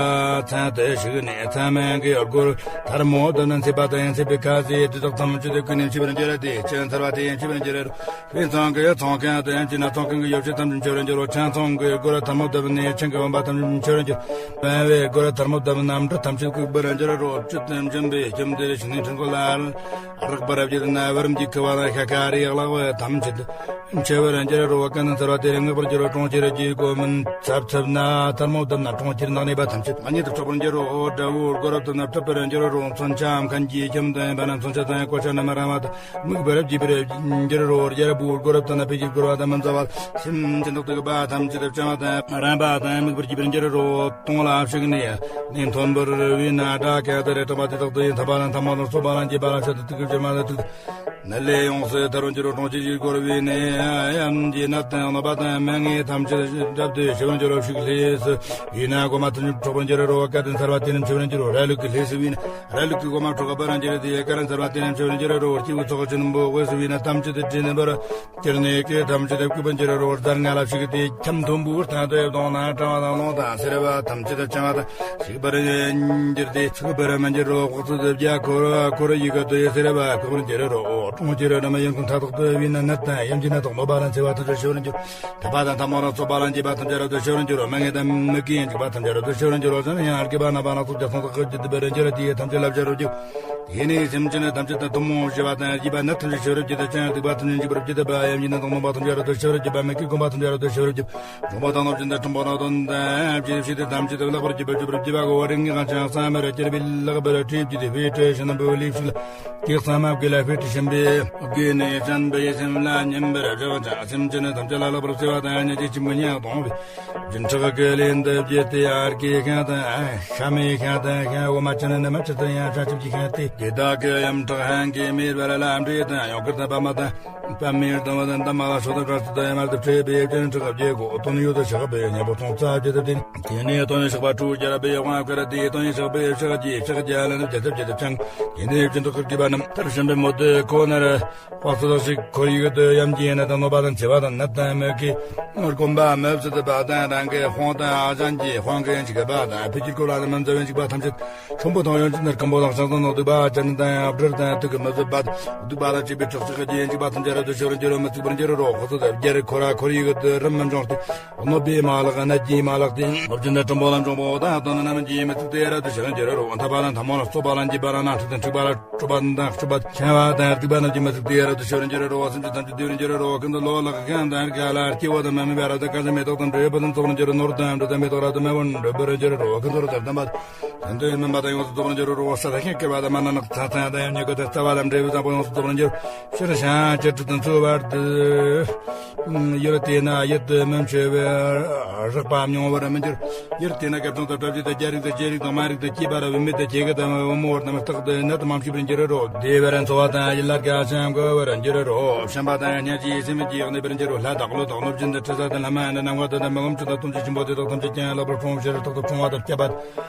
ཚན་དུ་ཞིག་ནས་ཚང་མ་གི་སྒོར་ཐལ་མོ་བརྡབ་ན་ཚད་པ་དང་ཚད་པའི་ཁ་ཟས་དེ་དག་ཐམས་ཅད་ཀུན་ནས་མཆིས་པར་འགྱུར་ཏེ་ཅི་ཚར་བ་དེ་མཆིས་པར་འགྱུར་རོ། ཕན་ཚང་གི་ཚོང་ཁང་དུ་ཡང་ཅི་ན་ཚོང་ཁང་གི་ཡོ་བྱད་ཐམས་ཅད་མཆོད་རུ་འགྱུར་རོ། ཆང་ཚོང་གི་སྒོར་ཐལ་མོ་བརྡབ་ནས་ཆང་གི་བུམ་པ་ཐམས་ཅད་མཆོད་རུ་འགྱུར། པན་པའི་སྒོར་ཐལ་མོ་བརྡབ་ན་འབྲུ་ཐམས་ཅད་ལྐུགས་པར་འགྱུར་རོ། བཅུད་དུ་འཇོམས་པའི་ཁྱིམ་དེར་ཞིང་ནས་འཕྲུལ་འཁོར་ལ་རགས་པར་བརྒྱུད་ན་བུ་རམ་གྱི་ཁུ་བ་དང་ཤ་ཁ་རིའི་གླ་བ་ཐམས་ཅད་མཆོད་པར་འགྱུར་རོ། ཀ་ནི་ཚར་བ་དེར་ངེས་པར་འགྱུར་རོ། གྲོང་ཁྱེར་གྱི་སྒོ་མུན་ཚབ་ཚུབ་ན་ཐལ་མོ་བརྡབ་ན་གྲོང་ཁྱེར་ནག་ནས་པ་ཐམས་ཅད་མ་ཉིད་དུ་འཕྲོག་པར་འགྱུར་རོ། དགྲ་བོའི་སྒོར་བརྡབ་ན་གྲུབ་པར་འགྱུར་རོ། མཚོན་ཆ་མཁན་གྱི་ཁྱིམ་དུ་འབད་ན་མཚོན་ཆ་དང་གོ་ཆ་རྣམས་རང་བ་དང་། དམིགས་པར་བགྱིད་པར་འགྱུར་རོ། རྒྱལ་པོའི་སྒོ་རབ་དང་ཕས་ཀྱི་སྒོ་རབ་དང་མི་མཛའ་བ་སེམས་ཅན་དག་ཏུ་གུས་པ་ཐམས་ཅད་བྱམས་པ་དང་རན་པ་དང་དམིགས་པར་བགྱིད་པར་འགྱུར་རོ། དོང་ལ་ཞིག་ནས་གནས་མཐོན་པོར་བུད་ན་དགྲ་ག་དེར་གྲགས་པ་དེ་དག་ཏུ་ཡིན་ཐབས་པ་དང་ཐ་མ་དང་སོ་པ་ལ་འགྱེད་པ་ལ་ཤ་དང་ཐུག་གི་བྱེ་མ་དང་ཐུག་ནི་ལས་ཡོངས་སུ་ཐར་རུ་འགྱུར་རོ། གྲོང་ཁྱེར་གྱི་སྒོར་བུད་ནས་ཡང་གྱི་ནད་དང་གནོད་པ་དང་མ་ངེས་ཐམས་ཅད་རབ་ཏུ་ཞི་བར་འགྱུར་རོ། ཕྱུགས་ལྷས་སུ་བུད་ན་གོ་མ་ཐམས་ཅད་འཕྲོག་པར་འགྱུར་རོ། སྐལ་ལྡན་ཚར་བ་དེ་རྣམས་ཞི་བར་འགྱུར་རོ། ར་ལུག་གི་ལྷས་སུ་བུད་ན་ར་ལུག་གི་གོ་མ་འཕྲོག་པར་འགྱུར་ཏེ། སྐལ་ལྡན་ཚར་བ་དེ་རྣམས་ཞི་བར་འགྱུར་རོ། སྐྱེས་བུ་ཚོགས་ཆེན་པོ་དབུས་སུ་བུད་ན་ཐམས་ཅད་དུ་དྲིན་པར་སྐྱུར་ནས་སྐད་ཐམས་ཅད་དུ་བཀོད་པར་འགྱུར་རོ། རྫ་རྔ་ལ་ཞིག་སྟེ་ཁྱམས་མཐོན་པོའི་སྟེང་དུ་ཡོད་དོང་ན་གྲང་བ་དང་རླུང་དང་སེར་བ་ཐམས་ཅད་དུ་བྱང་བ་དང་ཞིག་པར་འགྱུར་ཏེ་ཚུགས་པར་མི་འགྱུར་རོ། དབུགས་ཚུགས་སུ་བརྒྱ་འཁོར་འཁོར་ཡི་གེ་དུ་ཡི་སེར་བ་བཀོད་པར་འགྱུར་རོ། གྲོང་ཁྱེར་ འགྲོ་མ་ཡོན་ཀུན་མཐའ་དག་ཏུ་བས་ན་ནད་དང་ཡམས་ཀྱི་ནད་དང་གནོད་པ་དང་འཚེ་བ་ཐམས་ཅད་ཤོར་འགྱུར། ཐར་པ་དང་ཐལ་མོ་དང་རྩོད་པ་དང་འཇིགས་པ་ཐམས་ཅད་རབ་ཏུ་ཤོར་འགྱུར་རོ། མ་ངེས་དང་མི་དགེ་ཡང་འཇིགས་པ་ཐམས་ཅད་རབ་ཏུ་ཤོར་འགྱུར་རོ། བྱང་ཡང་ཨར་གི་པ་ན་པ་ན་ཚོགས་ཀྱི་ཚོགས་དག་གི་ཏི་པ་རེ་འགྱུར་རོ། དེ་ཐམས་ཅད་ལ་བྱ་རོ་འགྱུར། དེ་ནས་སེམས་ཅན་ཐམས་ཅད་དང་ཐུན་མོང་བཞི་པ་དང་བཞི་པ་ནད་ཐམས་ཅད་ཤོར་རབ་ཀྱི་དང་བྱང་ཡང་སྡིག་པ་ཐམས་ཅད་འཇིགས་པར་བགྱིད་དེ་པ་ཡམས་ཀྱི་ནད་དང་གནོད་པ་ཐམས་ཅད་རབ་ཏུ་ཤོར་རབ་ཀྱི་པ་མི་དགེ་གོམས་པ་ཐམས་ཅད་རབ་ཏུ་ཤོར་རབ་ཀྱི། གྲོང་པ་དང་ནོར་ཅན་དང་ཁྲིམས་པ་ནོར་དོན་དང་བྱེད་ཕྱི་དེ་ཐམས་ཅད་དུ་ལེགས་པར་གྱུར་པར་གྱུར་པར་བགྱིད་པ་གོ་བ་རིགས་ངེས་གང་ཆང་ས་མར་གྱུར་པའི་ལེགས་པར་ཁྲིད་ཀྱི་དེ་བའི་ཁྲིད་ཤིང་དང་བུ་ལེགས་ཤིག་ལ། ཀྱེ་གཙང་མ་བགོས་ལ་ཕེབས་ཏེ་ཕྱིན་པས་བགོས་ནས་བྱམས་པའི་སེམས་ལ་ཉན་པར་བྱ་བ་དང་སེམས་ཅན་ཐམས་ཅད་ལ་ལེགས་པར་བརྩེ་བ་དང་སྙིང་རྗེ་ཆེན་པོས་ཉན་གཏོང་བས། སྦྱིན་ཕྲག་གི་ལན་དུ་བརྒྱུད་དེ་ཨར་གྱི་ཤིང་དང་ཤ་མའི་ཤིང་དང་ཤིང་འོ་མ་ཅན་ནི་མ་ཅི་དང་ཡང་ཤ་ཆུབ་ཀྱི་ཤིང་སྟེ། དེ་དག་གི་ཡུམ་ཕྲག་ཧན་གྱིས་མེར་བར་ལ་འདྲེས་དང་ཡོངས་ཀར་དང་པདྨ་དང་། པདྨའི་སྡོང་པོ་དང་འདབ་མ་ལ་སོགས་དང་བྲག་སྟོད་དང་ཡ་མར་དུ་འཕྲད་པའི་སྤྱན་ཕྲག་བརྒྱད་གོ་དོན་ཡོད་དུ་ཆགས་པའི་སྙན་པོ་སྟོང་རྩ་བརྒྱད་དུ་བསྟན། དེ་ནས་སྟོང་ཉིད་ཆགས་པ་དྲུག་སྦྱར་བའི་དབང་བསྐུར་ཏེ་སྟོང་ཉིད་ཆགས་པའི་ཕྱག་རྒྱའི་ཕྱག་རྒྱ་ལ་ནི་བརྒྱ་རྩ་བརྒྱད་དུ་བྱང་། དེ་ནས་སྦྱིན་བདག་གི་སྒྲིབ་པ་རྣམས་མཐར་ཕྱིན་པའི་མོད་དུ་ཁོ་ནར་དཔག་ཚད་ཞིག་ཁོར་ཡུག་ཏུ་ཡམས་ཀྱི་ནད་དང་གནོད་པ་དང་འཚེ་བ་དང་ནད་དང་མི་དགེ་སྒོམ་པ་མི་སྲིད་པ་དང་རང་གི་དཔུང་དང་གཞན་གྱི་དཔུང་གི་འཇིགས་པ་དང་ཕི་ཁྱིའི་སྐོར་ལ་ནི་མི་མཛའ་བའི་འཇིགས་པ་ཐམས་ཅད། ཁྱུང་པོ་དང་ཡོན་ཅན་དང་སྐམ་པོ་དང་ཤིང་ཚང་དང་གདུག་པ་ཅན་དང་སྦྲུལ་དང་དུག་གི་མི་བཟོད་པ། གདུག་པ་དང་བཅས་པའི་དྲག་ཤུལ་གྱི་འཇིགས་པ་ཐམས་ཅད་རབ་ཏུ་ཤོར་འགྱུར་རོ། མི་ཚུགས་པར་འགྱུར་རོ། དཔག་ཚད་དུ་བརྒྱར་ཁོ་ར་ཁོར་ཡུག་ཏུ་རིམ་མི་འབྱུང་སྟེ། གནོད་པའི་མ་ལག་ནད་ཀྱི་མ་ལག་སྟེ། གནོད་སྦྱིན་དང་ཁྲིམས་པ་ལ་འབྱུང་པོ་དང་དོན་རྣམས་ཀྱིས་མི་ཚུགས་ཏེ་རབ་ཏུ་ཤོར་འགྱུར་རོ། འཐབ་པ་དང་འཐབ་མོ་ལ་རྩོད་པ་ལ་འཇིགས་པ་ལ་ནང་ཁྲིད་དང་འཁྲུག་པ་ལ། སྤྲོ་བ་དང་སྤྱོད་པ་འཆིང་བ་དང་སྡིག་པ་རྣམས་ཀྱིས་མི་ཚུགས་ཏེ་རབ་ཏུ་ཤོར་འགྱུར་རོ། སེམས་ཅན་ཐམས་ཅད་འདུལ་འགྱུར་རོ། ཀུན་ཏུ་ལོ་ལེགས་ཤིང་དང་རིགས་ལ་སྐྱེ་བོ་དང་མ་སྨད་པ་རབ་ཏུ་དཀར་ཞིང་མེ་ཏོག་དང་འབྲས་བུ་དང་ཚོགས་འགྱུར་རོ། ནོར་དང་འབྲུ་དང་མེ་ཏོག་རབ་ཏུ་མེ་བོ་འབྲུ་འབུར་འགྱུར་རོ། ཀུན་ཏུ་དམ་པ་དང་དོན་དུ་སྨིན་པ་དང་ཡོངས་སུ་རྫོགས་པར་འགྱུར་རོ། ས་དང་ཤིང་བསྐལ་པ་དང་མ་ན་ནགས་ཚང་ཚང་དང་ཡང་ཉེ་གོ་དང་རྩ་བ་དང་འབྲས་བུ་བཟང་པོ་ཡོངས་སུ་རྫོགས་པར་འགྱུར། ཕྱིར་བྱང་ཕྱིར་ཁྲིད་དང་འཚོ་བར་འདུད། ཡུལ་དེ་ན་ཡིད་དུ་མི་འཆུ་བའི་རེག་པ་མྱོང་བར་མི་འགྱུར། ཡུལ་དེ་ན་སྐར་ཚང་དང་བྲམ་ཟེ་དང་རྒྱལ་རིགས་དང་རྗེ་རིགས་དང་མ་རིགས་དང་སྐྱེས་པ་ར་བུད་མེད་དང་སྐྱེ་རྒ་དང་བུ་མོ་བར་རྣམས་རྟག་ཏུ་ནད་དུ་མ་འཆི་བར་འགྱུར་རོ། བདེ་བར་འཚོ་བ་དང་ཡིད་ལ་དགའ་ཞིང་མགུ་བར་འགྱུར་རོ། བྱམས་པ་དང་སྙིང་རྗེའི་སེམས་ཀྱིས་གནས་པར་འགྱུར་རོ། ལྷ་དང་ཀླུ་དང་གནོད་སྦྱིན་དང་ཁྲི་ས་དང་ལྷ་མ་ཡིན་དང་ནམ་མཁའ་དང་མི་མངོན་པ་དང་སྟོང་ཆེན་ཆེན་པོ་དེ་དག་ཐམས་ཅད་ཀྱང་ལེགས་པར་འཁྲུངས་ཕྱིར་རྟག་ཏུ་འཁྲུངས་པ་དང་སྐྱོབ་པ།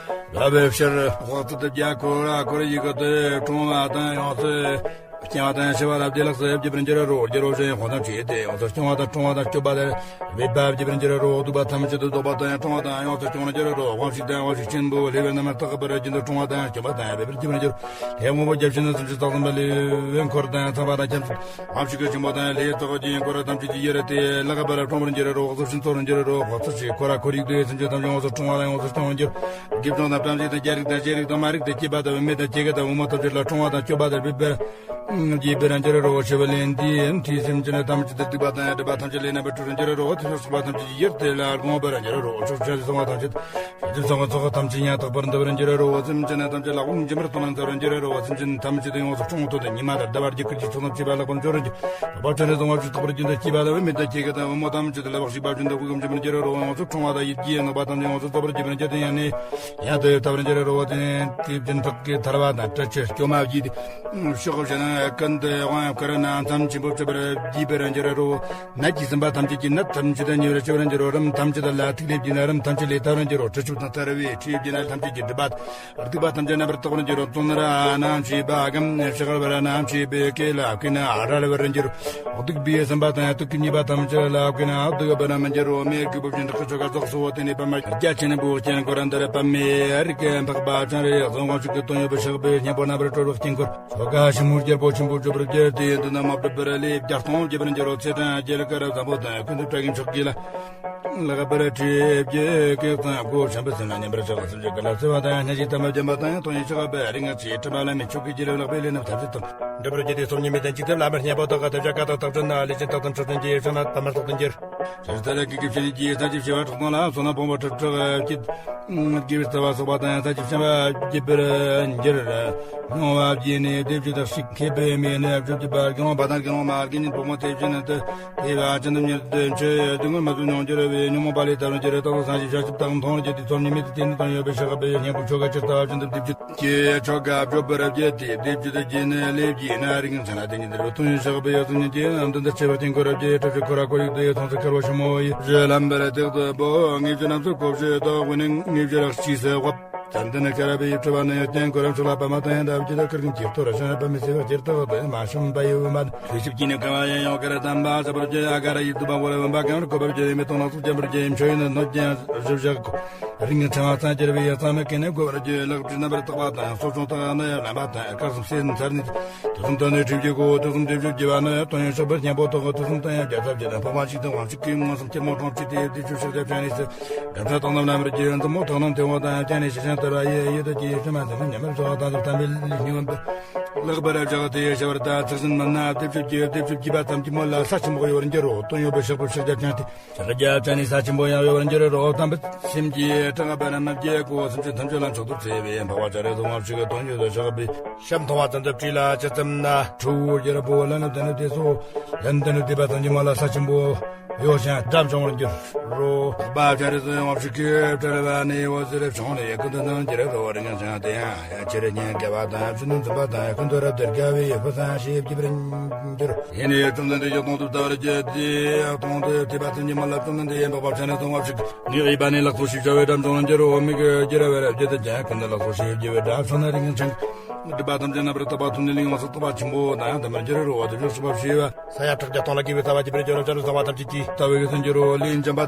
ལྷ་བའི་ཕྱིར་དཔག་ཚད་དུ་བརྒྱ་ཁོ་ར་ཁོར་ཡུག་ཏུ་འཁྲུངས་པ་དང་ཡོངས་སུ་སྐྱེ་བ་དང་ཤི་བ་ལ་བདེ་ལེགས་སུ་བགྱིད་པར་འགྱུར་རོ། རྒྱུ་རོ་ཞིང་དཔུང་དང་བཅས་ཏེ་ཡོངས་སུ་སྐྱོང་བ་དང་འཁྲུངས་པ་དང་སྐྱོབ་པ་དང་སྦས་པ་བགྱིད་པར་འགྱུར་རོ། གདུག་པ་ཐམས་ཅད་དུ་བཟློག་པ་དང་འཁྲུངས་པ་དང་ཡོངས་སུ་སྐྱོང་བར་འགྱུར་རོ། དབང་ཕྱུག་དང་དབང་ཕྱུག་ཆེན་པོ་ལྷའི་བུ་རྣམས་རྟག་པར་རྒྱུན་དུ་འཁྲུངས་པ་དང་སྐྱོབ་པ་དང་སྦས་པར་བགྱིད་པར་འགྱུར་རོ། ལྷའི་དབང་པོ་བརྒྱ་བྱིན་ནི་སུམ་ཅུ་རྩ་གསུམ་པ་ལས་འཁོར་དང་ཚངས་པ་དང་ཁྱབ་བྱེད་དབང་ཕྱུག་གི་ཆེན་པོ་དང་ལྷའི་ཚོགས་ཀྱི་འཁོར་ཐམས་ཅད་ཀྱི་ཡུལ་དེ་ལེགས་པར་འཁྲུངས་པར་འགྱུར་རོ། གཟུགས་ཕྱིན་ཚོར་འགྱུར་རོ། དཔག་ཚད་ཀྱི་ཁོ་ར་ཁོར་ཡུག་ཏུ་སེམས་ཅན་ཐམས་ཅད་ཡོངས་སུ་འཁྲུངས་པ་ལ་ཡོངས་སུ་སྐྱོང་བར་འགྱུར། དགེ་སྦྱོང་དང་བྲམ་ཟེ་དང་རྒྱལ་རིགས་དང་རྗེ་རིགས་དང་མ་རིགས་དང་སྐྱེས་པ་དང་བུད་མེད་དང་སྐྱེ་རྒ་དང་བུ་མོ་ཐམས་ཅད་ལ་འཁྲུངས་པ་དང་སྐྱོབ་པ་དང་སྦས་པར་བགྱིད་པར་འགྱུར་རོ། ཞི་བ་ལྷས་འདིའི་མཐུས་སེམས་ཅན་ཐམས་ཅད་དུ་སྡིག་པ་དང་སྒྲིབ་པ་ཐམས་ཅད་ལས་རྣམ་པར་གྲོལ་འགྱུར་རོ། དེ་ནས་སོགས་པ་ཐམས་ཅད་ཀྱི་ཡུལ་དེ་ལ་དགོངས་པར་འགྱུར་རོ། ཕྱོགས་བཅུ་ན་སོགས་པ་ཐམས་ཅད་ཕྱོགས་བཅུ་ན་སོགས་པ་ཐམས་ཅད་ཡང་དག་པར་འདུལ་བར་འགྱུར་རོ། སེམས་ཅན་ཐམས་ཅད་ལ་དབུགས་འབྱིན་པར་དོན་ལ་མཛད་པར་འགྱུར་རོ། སེམས་ཅན་ཐམས་ཅད་དུ་ཡོངས་སུ་འཁྲུངས་ཐུན་དུ་ཉི་མ་དང་ཟླ་བ་རྒྱུ་སྐར་གྱི་ཚོགས་རྣམས་བྱེ་བ་ལྷག་པར་འབྱོར་རོ། བ་ཅན་རེ་ཟུང་བ་ཅུ་དག་པར་རྒྱུན་དུ་སྐྱེས་པ་དང་བུད་མེད་དང་སྐྱེ་རྒ་དང་བུ་མོ་ཐམས་ཅད་དུ་ལ་བག་ཞིག་པ་རྒྱུན་དུ་དབུགས་འབྱིན་པར་འགྱུར་རོ། ཡོངས་སུ་འཁྲུངས་པ་དང་ཡིད་ཀྱི་རྣམ་པ་ཐམས་ཅད་ཡོངས་སུ་རྫོགས་པར་བགྱིད་པར་འགྱུར་ཏེ་ཡང་ནས་ཡང་དུ་བལྟ་བར་འགྱུར་རོ། དེ་དེ་སྦྱིན་བདག་གི་ཐར་པ་དང་སྲིད་ཕྱིར་སྐྱོབ་མ་བགྱིས་ཏེ། ཕྱོགས་བཅུ་ན་ཀུན་ཏུ་དབང་བསྐུར་རྣམས་ཙམ་ཆེན་པོ་སྒྲུབ་པར་བགྱིད་པར་འགྱུར་རོ། ནད་ཀྱིས་ཟིན་པ་ཐམས་ཅད་ཀྱི་ནད་ཐམས་ཅད་ཉེ་བར་ཞི་བར་འགྱུར་རོ། རིམས་ཐམས་ཅད་ལ་ཐིག་ལེ་བགྱིས་ན་རིམས་ཐམས་ཅད་ལས་ཐར་བར་འགྱུར་རོ། གྲི་ཆུ་དང་ཐར་བའི་ཁྲིད་བགྱིས་ན་ཐམས་ཅད་ཀྱི་སྒྲིབ་པ་སྡིག་པ་ཐམས་ཅད་རྣམ་པར་དག་པར་འགྱུར་རོ། བཙོན་ར་རྣམས་བྱིས་པ་གམ་ཤི་ཁར་བ་ར་རྣམས་བྱིས་པའི་སྐེ་ལ་བཀོད་ན་རལ་བར་འགྱུར་རོ། སྡིག་པའི་ཟིན་པ་དང་དུག་གི་ཉེས་པ་ཐམས་ཅད་ལ་བཀོད་ན་སྡིག་པ་རྣམས་མི་འགྱུར་རོ། མེ་གི་བུ་བཞིན་དྲག་གི་ཆོ་ག་རྫོགས་སོ། དེ་ནས་པདྨ་རྒྱ་ཆེན་པོ་སྤྱན་འཁོར་འདིར་པདྨའི་རིགས་འཕགས་པ་སྤྱན་རས་གཟིགས་དབང་ཕྱུག་གི་དོན་ཡོད་པའི་ཕྱག་པའི་སྙིང་པོ་རྣམ་པར་གྲོལ་བའི་དཀྱིལ་འཁོར། ཆོ་ག་ཞིབ་མོའི་རྒྱལ་པོ་ཆེན་པོ་བརྗོད་པར་བགྱི། དེ་ཡི་མདུན་ན་མ་བསྒྲུབས་པར་ལས་བརྒྱ་སྟོང་བགྱིས་པར་འགྱུར་རོ། ཚེ་དང་རྒྱལ་ཁ་རབ་བཟང་པོ་དང་ཀུན་ཏུ་དྲག་གི་མཆོག་གི་ལ། ལེགས་པར་ཁྲིད་བགྱི་གེགས་དང་སྒོ་བྱམས་པའི་སེམས་ལ་ཉན་པར་བྱ་བ། སེམས་ཅན་ཀུན་ལ་བརྩེ་བ་དང་སྙིང་རྗེ་དམ་པ་བརྒྱན་པ་དང་སྟོང་ཉིད་ཆགས་པའི་རིགས་ལྔ་ཆེས་ཕྲ་བ་ལ་མི་མཆོག་གི་རྒྱལ་ལ་ལེགས་པའི་ལས་རྣམས་ཐམས་ཅད་དང་འགྲུབ་པར་བགྱི་སྟེ། སོམ་ཉི་མའི་དོན་གཅིག་ཏུ་བླ་མའི་སྙན་པོ་དག་གི་དེ་བཞག་ཀ་དག་ཐག་ཆོད་ན་ལས་ཅན་རྟག་ཏུ་འཕྲོད་ཅན་གྱི་ཡེ་ཤེས་ལ་པདྨར་རྟག་ཏུ་འགྱུར། ཕྱིར་ལྟ་ལ་གི་གི་ཕྱིར་གྱི་ས་ཅི་བྱེ་བ་ཕྲག་སྟོང་ལ་སོ་ན་བོང་བུ་ཁྲི་ཕྲག་གཅིག་དགེ་བའི་རྩ་བ་སོགས་པ་དང་ས་ཅི་བྱེ་བ་བགྱིད་པར་འགྱུར། སྨྱུང་བ་བགྱིས་ནས་སྡེབ་བགྱིས་དག་ཞིག་མཁས་པའི་མིག་ནི་བརྗོད་བགྱིད་པ་དགེ་སློང་པ་དང་དགེ་སློང་མ་དགེ་བསྙེན་ཕོ་མོ་དེ་བཞིན་དུ་དེ་བ་ཅན་དུ་མྱུར་དུ་འཆི་དུས་ངུར་མ་བཟོད་མྱོང་འགྱུར་བའི་ཉོན་མོངས་པ་ལས་ཐར་བར་འགྱུར་རོ། རྟག་ཏུ་སངས་རྒྱས་ཞལ་ཆེམས་དང་མཐོང་བར་འགྱུར་ཏེ། སོམ་ཉི་མའི་དུས་དེ་ནི་དོན་ཡོད་པའི་ཕྱག་པའི་སྙིང་པོ་ཆོ་ག་ཇི་ལྟ་བ་བཞིན་དུ་སྡེབ་བགྱིས་ཀྱི་ཆོ་ག་བརྗོད་པར་བགྱི་སྟེ། སྡེབ་བགྱིས་དུ་བགྱིས་ནས་ལེགས་བགྱིས་ན་རིགས་ངན་ཚང་ལ་དེ་ཉིད་དེར་བ་ཐུན་ཕྱག་པའི་ཡོད་ཚུལ་ཉིད་ཀྱི་མདུན་དུ་ཆེ་བར་བརྟེན་དགོས་རབ་ཀྱི་ཁྲོ་ཆུ་ཁོ་ར་ཁོར་ཡུག་ཏུ་ཡོད་མཐོང་ཚུལ་ཁར་བ་ཞིམ་མོ་ཡི་རི་ལམ་པར་བཏེག་ཏུ་བོ་དངོས་བཅུད་རྣམས་སུ་གོ་བྱེད་དོ། དབུས་ནས་དངོས་བཅུད་རག་ཕྱིས་སུ་དབབ། ཙན་དན་ཁ་ར་བའི་ཕྲེང་བ་ནི་སྟེང་གོ་རམ་ཕྱོགས་ལ་པདྨ་དང་ཡང་འདབ་ཀྱི་དག་ཀིར་གིན་གྱི་ཐོ་ར་ཤང་ར་པདྨའི་སེ་བ་ཇེར་དག་ཏུ་མ་ཤམ་པ་ཡི་འོད་མ་ཐུགས་ཞིབ་ཀྱིས་ནི་ཁ་བ་ཡང་ཡང་ཀ་ར་དམ་པ་ས་པར་གྱི་ཨ་ཀ་ར་ཡི་དུ་བ་བོ་ར་བམ་པ་གང་རུ་ཀོ་བར་གྱི་མེ་ཏོག་ནགས་ཚལ་སྐྱམ་པར་གྱི་མཆོད་ཡོན་ནོད་ཀྱང་བཞི་བཞག་གོ། རིང་ཆང་བ་ཚང་གྱུར་པའི་ཡང་གཙང་མའི་སྐེ་ནས་བགོ་བར་བགྱི། ལག་པའི་རྣམ་པར་བརྟག་པ་དང་སོ་སྐྱོང་དག་ནི་ཡང་ལམ་པ་དང་སྐར་གསུམ་སེམས་ཚར་ནས། དུས་གསུམ་དུ་ནི་ཁྲིམས་ཀྱི་སྒོ་དུས་གསུམ་སྡེབ་བཅུ་བགྱི་བ་ནི་དོན་ཡོད་ཕྱོགས་པར་གཉེན་པོ་དག་དུས་གསུམ་དུ་ཡང་རྒྱལ་ཚབ་ཀྱི་དང་ཕོ་མ་ཞིག་དང་དབང་ཕྱུག་གིས་མངོན་སུམ་སྐྱེད་མོས་གྲོང་ཁྱེར་དེ་སྡེབ་བཅུ་ཕྱག་རྒྱ་ཕྱག་ནས་སུ། འགྲམ་ཚ་དང་ནམ་ལམ་རྒྱུ་མཛུབ་མོ་ཐོག་ནམ་ཐེ་བོ་དང་ཡང་བཅད་ནས་ཞི་ཞང་དར་བ་ཡི་ཡི་དུ་ཀྱི་ཡི་ཤུ་མ་ཟིན་མ་ཉམས་མེད་ཚོགས་དང་དུ་དམ་པའི་ལུས་སྙིང་བ། ལག་པར་བཞག་སྟེ་ཞི་བར་དང་ཚིག་བཞིན་མ་ན་སྡེབ་བཅུ་བགྱི་སྡེབ་བཅུ་བགྱི་བ་ཙམ་གྱིས་མོ་ལ་ས་ཆེན་པོ་ཡོད་པར་འགྱུར་རོ། དོན་ཡོད་པའི་ཕྱོགས་པའི་ཕྱག་རྒྱ་ཕྱག་སྟེ། ཕྱག་རྒྱ་ཕྱག་ནས་ས་ཆེན་པོ་ཡང་ཡོད་པར་འགྱུར་རོ། དམ་པའི་སེམས་ཀྱིས་དྲངས་པ་རྣམས་རྒྱལ་སྒོ་སེམས་ཅན་ཐམས་ཅད་ལ་མཆོག་ཏུ་བརྩེ་བའི་འཕགས་པ་སྤྱན་རས་གཟིགས་དབང་ཕྱུག་གི་དོན་ཡོད་དུ་ཆགས་པའི་ཞབས་མཐོང་བ་ཙམ་དུ་བྲིས་ལ་ཇི་ཙམ་ན་ཁྲོ་བོ་རྒྱལ་པོ་ལ་ནི་དེ་ནི་དེ་སོ་ཡན་དེ་ནི་དེ་པ་ཙམ་གྱིས་མོ་ལ་ས་ཆེན་པོ་ཡོད་ཞིང་འགྲམ་བྱུང་བར་འགྱུར་རོ། འཕགས་པ་སྤྱན་རས་གཟིགས་དབང་ཕྱུག་གིས་བྲལ་བ་ནི་འོད་ཟེར་བྱུང་ནས་ཀུན་ཏུ་སྣང་གྱུར་རོ། རིང་ཞིང་དེ་ཡང་ཡང་ཅི་རིགས་སྙན་དགེ་བ་དང་ཕྱི་ནང་འཛིན་པ་དང་ཀུན་ཏུ་རབ་ཏུ་དགའ་བའི་ཕུན་སུམ་ཞེས་བགྱི་བར་འགྱུར། ཡིན་ནས་བཅོམ་ལྡན་འདས་ཀྱིས་སྟོང་དུ་བལྟ་བར་བགྱི་སྟེ། སྟོང་དུ་བལྟས་པ་ཙམ་གྱིས་མོ་ལ་བཅོམ་ལྡན་འདས་ཡང་འཕགས་པ་སྤྱན་རས་གཟིགས་དབང་ཕྱུག་ནི་གཡས་པ་ནས་ལག་ཏུ་ཞེས་བྱ་བའི་སྒྲ་བྱུང་བར་འགྱུར་རོ། མིག་གིས་རྒྱུ་ར་བའི་རབ་རྒྱུད་དུ་ཀྱང་ཀུན་ཏུ་ལག་ཏུ་ཞེས་བགྱི་བའི་སྒྲ་བྱུང་ན་རིང་ཞིང་སྒྲིབ་པ་ཐམས་ཅད་རྣམ་པར་དག་པ་ཐོབ་ནས་ལས་ཡོངས་སུ་དག་པ་ཆེན་པོ་དང་དམ་པར་འགྱུར་རོ། དེ་བཞིན་གཤེགས་པ་ཞེས་པ། ས་ཡ་ཕྲག་བརྒྱ་སྟོང་ལ་གུས་པའི་ལྟ་བ་བགྱི་བར་འགྱུར་རོ། བྱ་རུ་ཚང་བ་ཐམས་ཅད་ཀྱིས་ལྟ་བའི་ཡུལ་དུ་འགྱུར་རོ། ལས་འཇམ་པ་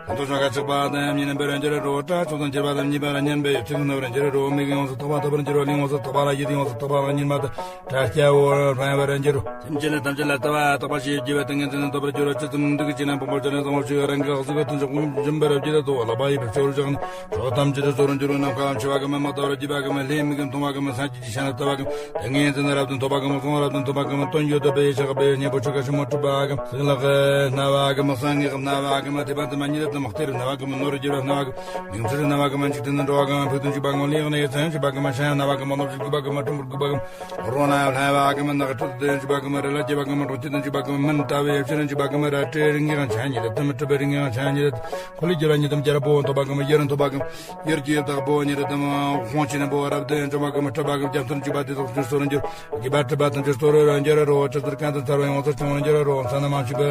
ཁོང་དུ་ཆུད་ཁ་ཆགས་པ་དང་ཉེ་རྣམ་པར་འགྱུར་རོ། སྐྲ་ཕྱོགས་དང་འཁྱེར་བ་དང་གཉིས་པར་བསྙེན་པའི་ཚིག་རྣམ་པར་འགྱུར་རོ། མིག་ཡོངས་སུ་དག་པ་དག་པར་འགྱུར་རོ། ལུས་ཡོངས་སུ་དག་པ་ལ་ཡིད་ཡོངས་སུ་དག་པ་ལ་སྙན་པ་དང་སྐྲ་སྐྱ་བོ་ཕྲེང་བར་འགྱུར་རོ། སེམས་ཅན་ནི་ཐམས་ཅད་ལ་ལྟ་བ་དག་པ་ཞེས་བགྱི་བའི་ཏིང་ངེ་འཛིན་ནི་ཐོབ་པར་འགྱུར་རོ། ཇི་ཙམ་འདུག་གི་ཅི་ན་འཕགས་པ་སྤྱན་རས་གཟིགས་དབང་ཕྱུག་རང་གི་དབང་ཕྱུག་གི་ཏིང་ངེ་འཛིན་འཇོམས་པར་བགྱིད་དོ། ལག་པ་ཡི་བེབས་ཤོར་བཞག་ནས། ཕྱོགས་ཐམས་ཅད་དུ་ཚོར་འགྱུར་རོ། ནམ་མཁའ་ལ་མཆེ་བ་གང་མ། དམག་ལྟ་བུར་བགྱིས་པ་གང་མ། ལྷའི་མིག་གིས་མཐོང་བ་གང་མ། སངས་རྒྱས་ཀྱི་ཞལ་ནས་ལྟ་བ་གང་མ། ཏིང་ངེ་འཛིན་རབ་ཏུ་ཐོབ་པ་གང་མ། གསུང་རབ་ཏུ་ཐོབ་པ་གང་མ། དོན་ཡོད་དོ་བའི་ཕྱག་པའི་སྙན་པོ་ཆོ་ག་ཞིབ་མོ་གྲུབ་པ་གང་མ། གཟུགས་ལག་སྣང་བ་གང་མ། གསང་སྔགས་སྣང་བ་གང་མ། ཐེག་པ་དམ་པ་གཉིས་ལྡན་དུ་དམག་གཏེར་སྣང་བ་གང་མ། ནོར་གྱུར་པ་སྣང་བ་གང་མ། མིང་ཚོར་སྣང་བ་གང་མ། འཇིག་རྟེན་དུ་འགྲོ་བ་གང་མ། ཕུགས་དུ་འཇུག་པ་གང་མ། ལས་ཡང་ནས་ཡང་ཚང་འཇུག་པ་གང་མ། ཤ་ཡང་སྣང་བ་གང་མ། ནོར་གྱིས་རྒུད་པ་གང་མ། ཁྲོམ་པར་རྒུད་པ་གང་མ། རོ་ན་ལྷ་བ་གང་མ། ནགས་ཁྲོད་དུ་འཇུག་པ་གང་མ། རི་ལ་སྐྱེ་བ་གང་མ། གྲོང་ཁྱེར་དུ་འཇུག་པ་གང་མ། མུན་ལྟ་བུའི་ཕྱི་རུ་འཇུག་པ་གང་མ། རལ་གྲིའི་རིགས་ངན་ཆ་གཉིས་ལ། དུ་མི་གྲུབ་པའི་རིགས་ངན་ཆ་གཉིས་ལ། འཁོར་ལོས་སྒྱུར་བ་ཉིད་དམ་རྒྱལ་པོ་ཐོབ་པ་གང་མ། ཡུལ་ཐོབ་པ་གང་མ། ཡུལ་གྱི་བདག་པོ་ཉིད་དམ་དབང་ཆེན་པོ་རབ་ཏུ་འཇོམས་པ་གང་མ། གྲུབ་པ་གང་མ། རྒྱ་མཚོར་འཇུག་པ་དེ་དག་ཕྱིར་སོར་འགྱུར། རྒུད་པ་གྲུབ་པ་ཐམས་ཅད་སོར་ར་འགྱུར་རོ། ཇི་ལྟར་གང་དུ་ཚར་བ་ཡོངས་སུ་བྱང་བར་འགྱུར་རོ། མཚན་ནི་མ་མཆིས་པའི་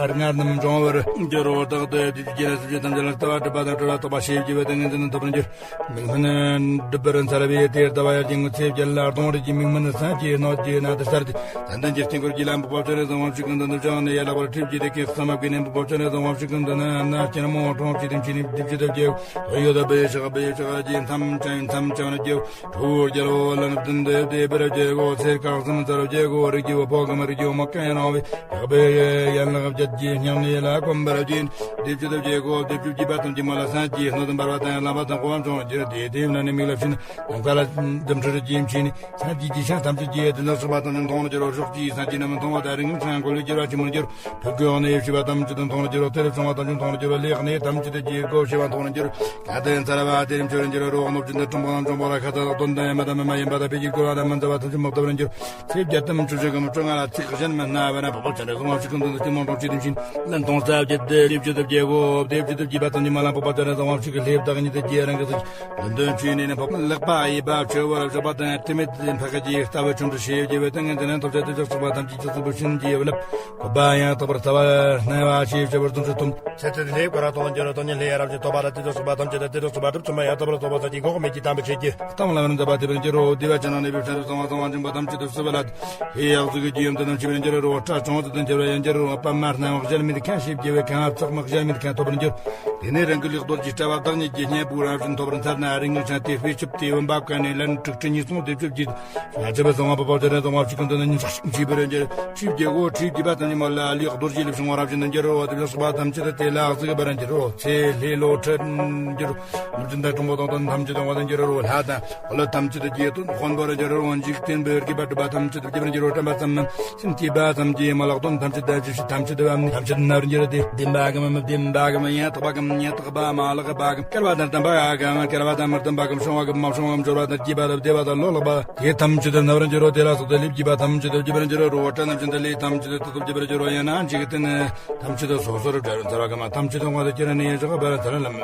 རྔ་རྣམས་འབྱུང་བར་འགྱུར་རོ། རྟག་ཏུ་དེ་རྒྱུད་ཀྱི་ལས་སུ་ཅི་ཐམས་ཅད་ལ་ལྟ་བ་གྲུབ་པ་དང་གྲུབ་པ་རྟག་པ་ཞེས་བགྱི་བའི་ཏིང་ངེ་འཛིན་ཐོབ་པར་འགྱུར། མིག་སྨན་འགྲུབ་པར་འཚལ་བའི་དེ་ལྟ་བ་ཡར་གྱི་ངུ་ཚེ་བརྒྱད་ལ་ལྟུང་བར་གྱི་མིག་སྨན་སངས་རྒྱས་སྣོད་ཀྱི་ནང་དུ་གསལ་ཏེ། ཏན་ཏན་གྱི་དཀྱིལ་འཁོར་གྱི་ལམ་འཕགས་པ་སྤྱན་རས་གཟིགས་དབང་ཕྱུག་གི་མདུན་དུ་བཞག་ནས་ཡར་ལག་པར་ཁྲིད་ཀྱི་དེ་སྐད་གསང་བ་བགྱིས་ནས་འཕགས་པ་སྤྱན་རས་གཟིགས་དབང་ཕྱུག་གི་མདུན་ན་སྐྱིལ་མོ་ཀྲུང་བཅས་ཏེ་མཆིས་ནས་སྡེབ་བཅུ་སྡེབ་བརྒྱད་དོན་ཡོད་དོ་བའི་ཕྱག་པའི་ཕྱག་རྒྱའི་མཚམས་བཅད་མཚམས་བཅད་ནས་བརྒྱད། ཁྲོ་བོ་རྒྱལ་པོ་ལ་ནི་བདུན་སྡེབ་སྡེབ་པར་བརྒྱད་དགོ། ཚེ་སྐག་གསུམ་ཚར་བརྒྱད་དགོ། རིགས་ཀྱི་དབུལ་པོ་གང་མ། རིགས་ཀྱི་དབུལ་མོ་གང་ཡང་རུང་བའི་ཕྱག་པའི་ཡན་ལག་བརྒྱད་ཀྱིས་སྙིང་ནས་ལ་གོམས་པར་བགྱིས། སྡེབ་བཅུ་སྡེབ་བརྒྱད་དགོ། སྡེབ་བཅུ་བགྱིས་པ་ཙམ་གྱིས་མོ་ལ་སངས་རྒྱས་སྣོད་དུ་འབར་བ་དང་ལམ་པ་དང་གོ་འཕང་འབྱུང་བར་འགྱུར་ཏེ། དེ་ཡུམ་ལ་ནི་མིག་ལ་ཕྱིན། ནམ་མཁའ་ལ་འདི་འཕྲུལ་གྱིས་མཆིས་ནས་སངས་རྒྱས་ཀྱི་ཞིང་ཐམས་ཅད་ཀྱི་དེ་ན་སོགས་པ་ཐམས་ཅད་མཐོང་བར་འགྱུར་རོ། ཕྱོགས་བཅུའི་སངས་རྒྱས་རྣམས་མཐོང་བ་དང་རིགས་ངན་ཚང་འཁོར་ལོས་སྒྱུར་བ་ཆེན་པོར་འགྱུར། ཕུག་གུའི་འོག་ནས་ཡིད་ཆེས་པ་ཐམས་ཅད་དུ་མཐོང་བར་འགྱུར་རོ། དེ་ལས་བྱུང་བ་ཐམས་ཅད་མཐོང་བར་འགྱུར་རོ། ལྷའི་གནས་ཐམས་ཅད་དུ་རྒྱལ་སྒོ་ཕྱེ་བ་མཐོང་བར་འགྱུར། གང་དུ་ཡང་འཚལ་བ་དེ་རིམ་ཆོས་རུ་འགྱུར་རོ། གནོད་སྦྱིན་དང་ཁྲོམ་པ་དང་འབྱུང་པོ་ལ་ཁ་ཙ་དག་དོན་དང་ཡང་མི་ལྡན་མི་སྨྲ་ཡིན་པ་དང་ཕས་ཀྱི་བསྐུལ་བ་དང་མི་འཛོལ་བ་ཐམས་ཅད་མི་བཏབ་པར་འགྱུར། ཚེ་བརྒྱད་དམ་ཆོས་ཆོས་གང་མ་སྤྲོ་ང་ལ་ཚིག་གཞན་མི་སྣང་བར་ན་འཕགས་པ་སྤྱན་རས་གཟིགས་དབང་ཕྱུག་གི་མདུན་དུ་སྐྱིལ་མོ་ཀྲུང་བཅས་ཏེ་མཆིས། ལན་སྟོང་རྩ་བརྒྱད་དེ་སྡེབ་བཅུ་སྡེབ་བརྒྱད་དགོ། སྡེབ་བཅུ་སྡེབ་བགྱིས་པ་ཙམ་གྱིས་མོ་ལ་འཕགས་པ་སྤྱན་རས་གཟིགས་དབང་ཕྱུག་གི་ལྷའི་བདག་ཉིད་དུ་རྒྱས་རང་གི་གཟུགས་མདུན་བྱོན་ནས་ནི་འཕགས་པ་ལེགས་པ་ཡིན་པ་མཆོད་པར་བཞག་པ་དང་དྲི་མེད་འཕགས་ཀྱི་ལྟ་བུ་ཆུང་དུ་ཞེས་བགྱི་བའི་ཏིང་ངེ་འཛིན་ཐོབ་བྱ་དེ་ཕྱོགས་གསུམ་པ་ཐམས་ཅད་ཀྱི་གཟུགས་པོ་བྱིན་གྱིས་བརླབ། བཀོད་པ་ཡང་དག་པར་རྩ་བ་སྣང་བ་ཞེས་བྱ་བར་དུ་འཕྲོ་ཐོབ། ཚེ་དེ་ལྷའི་བཀའ་རབ་སྟོང་འགྱུར་རོ། དོན་ཉིད་ལྷའི་རབ་ཀྱི་ཐོབ་པ་དང་དེ་ཕྱོགས་གསུམ་པ་ཐམས་ཅད་དེ་ཕྱོགས་གསུམ་པ་གྲུབ་ཚུལ་མ་ཡང་དག་པར་རྟོགས་པ་དག་གིས་འགོག་མེད་ཀྱི་དམ་པའི་ཆོས་ཀྱི་གཏམ་ལ་རིམ་གྲོ་བ་དེ་བར་འགྱུར་རོ། བདེ་བ་ཅན་ནང་གནས་པའི་ཕྲིན་ལས་གསང་བ་གསང་བ་འབྱོངས་པ་ཐམས་ཅད་དུ་གསོལ་བ་ལ། ལྷའི་ཡང་གཟུགས་ཀྱི་རྒྱུད་ཡུམ་དུ་ནམ་ཞིག་པར་འགྱུར་རོ། སྐྲ་བྲང་དུ་དུ་འགྱུར་བ་ཡང་འགྱུར་རོ། པདྨ་སྣམ་གཞལ་མེད་ཁང་ཞེས་བགྱི་བའི་ཁང་བ་བརྩེགས་མ་གཞལ་མེད་ཁང་ཐོབ་པར་འགྱུར། དེ་ནས་རང་གི་ལེགས་རྡོ་རྗེའི་སྤྲ་བ་བདག་ཉིད་ཀྱི་སྙན་པོའི་རང་བཞིན་ཐོབ་པར་འཚལ་ན་རིགས་ངན་ཆང་དེ་དཔེ་ཆུབ་སྟེ་བུམ་པ་བཀལ་ནས་ལན་དྲུག་ཁྲི་ཉིས་སྟོང་སྡེབ་བཅུ་བགྱིས། ལྷ་ཆེན་པོ་གསང་བ་འཕགས་པ་སྤྱན་རས་གཟིགས་དབང་ཕྱུག་གི་མདུན་ནས་ཉིན་ཞག་བགྱིས་པར་འགྱུར། ཁྲི་བརྒྱད་དགོ། ཁྲི་བགྱིས་པ་ཙམ་གྱིས་མོ་ལ་ལེགས་རྡོ་རྗེ་ལས་བྱུང་བ་རང་བཞིན་དུ་འགྱུར་རོ། དེ་ཕྱོགས་གསུམ་པ་ཐམས་ཅད་དེ་ལ་གཟིགས་པར་འགྱུར་རོ། ཚེ་ལྷའི་བློ་ཁྲིད་འགྱུར། ནུབ་ཅན་དང་ཀྲུང་པོ་དང་དོན་ཐམས་ཅད་དང་བ་དང་འགྱུར་རོ། ལྷ་དང་ཀླུ་ཐམས་ཅད་དུ་རྒྱས་དོན་དཔོན་པོར་འགྱུར་རོ། འཇིག་རྟེན་པའི་སྐྱེས་པ་གྲུབ་པ་ཐམས་ཅད་དུ་སྐྱེ་བར་འགྱུར་རོ། དྲན་པ་ཙམ་སེམས་བསྐྱེད་པ་ཙམ་གྱིས་མ་ལག་དོན་ཐམས་ཅད་དང་ཅི་ཞིག་ཐམས་ཅད་དུ་བ་ཐམས་ཅད་དུ་ན་བར་འགྱུར་ཏེ། བདེན་པ་གམ་མི་བདེན་པ་གམ། ཡང་དག་པ་གམ་ཡང་དག་པ་མ་ལག་པ་གམ། སྐལ་བ་དང་ལྡན་པ་གམ་སྐལ་བ་དང་མི་ལྡན་པ་གམ། བྱུང་བ་གམ་མ་བྱུང་བ་གམ། འབྱོར་བ་དང་རྒྱས་པ་དང་བདེ་བ་དང་ལོ་ལེགས་པ། དེ་ཐམས་ཅད་དུ་ན་བར་འགྱུར་རོ། དེ་ལ་སོགས་ཏེ་ལས་བགྱིས་པ་ཐམས་ཅད་དུ་བགྱིས་པར་འགྱུར་རོ། སྐྲ་རྣམས་ཅན་དུ་ལས་ཐམས་ཅད་དུ་ཏག་ཏག་བགྱིས་པར་འགྱུར་རོ། ཡང་ན་འཇིག་རྟེན་ཐམས་ཅད་དུ་སོ་སོར་བྲལ་བར་འཚལ་བ་གམ། ཐམས་ཅད་དུ་དབང་དུ་གྱུར་ནས་བཞག་པར་འཚལ་ལམ།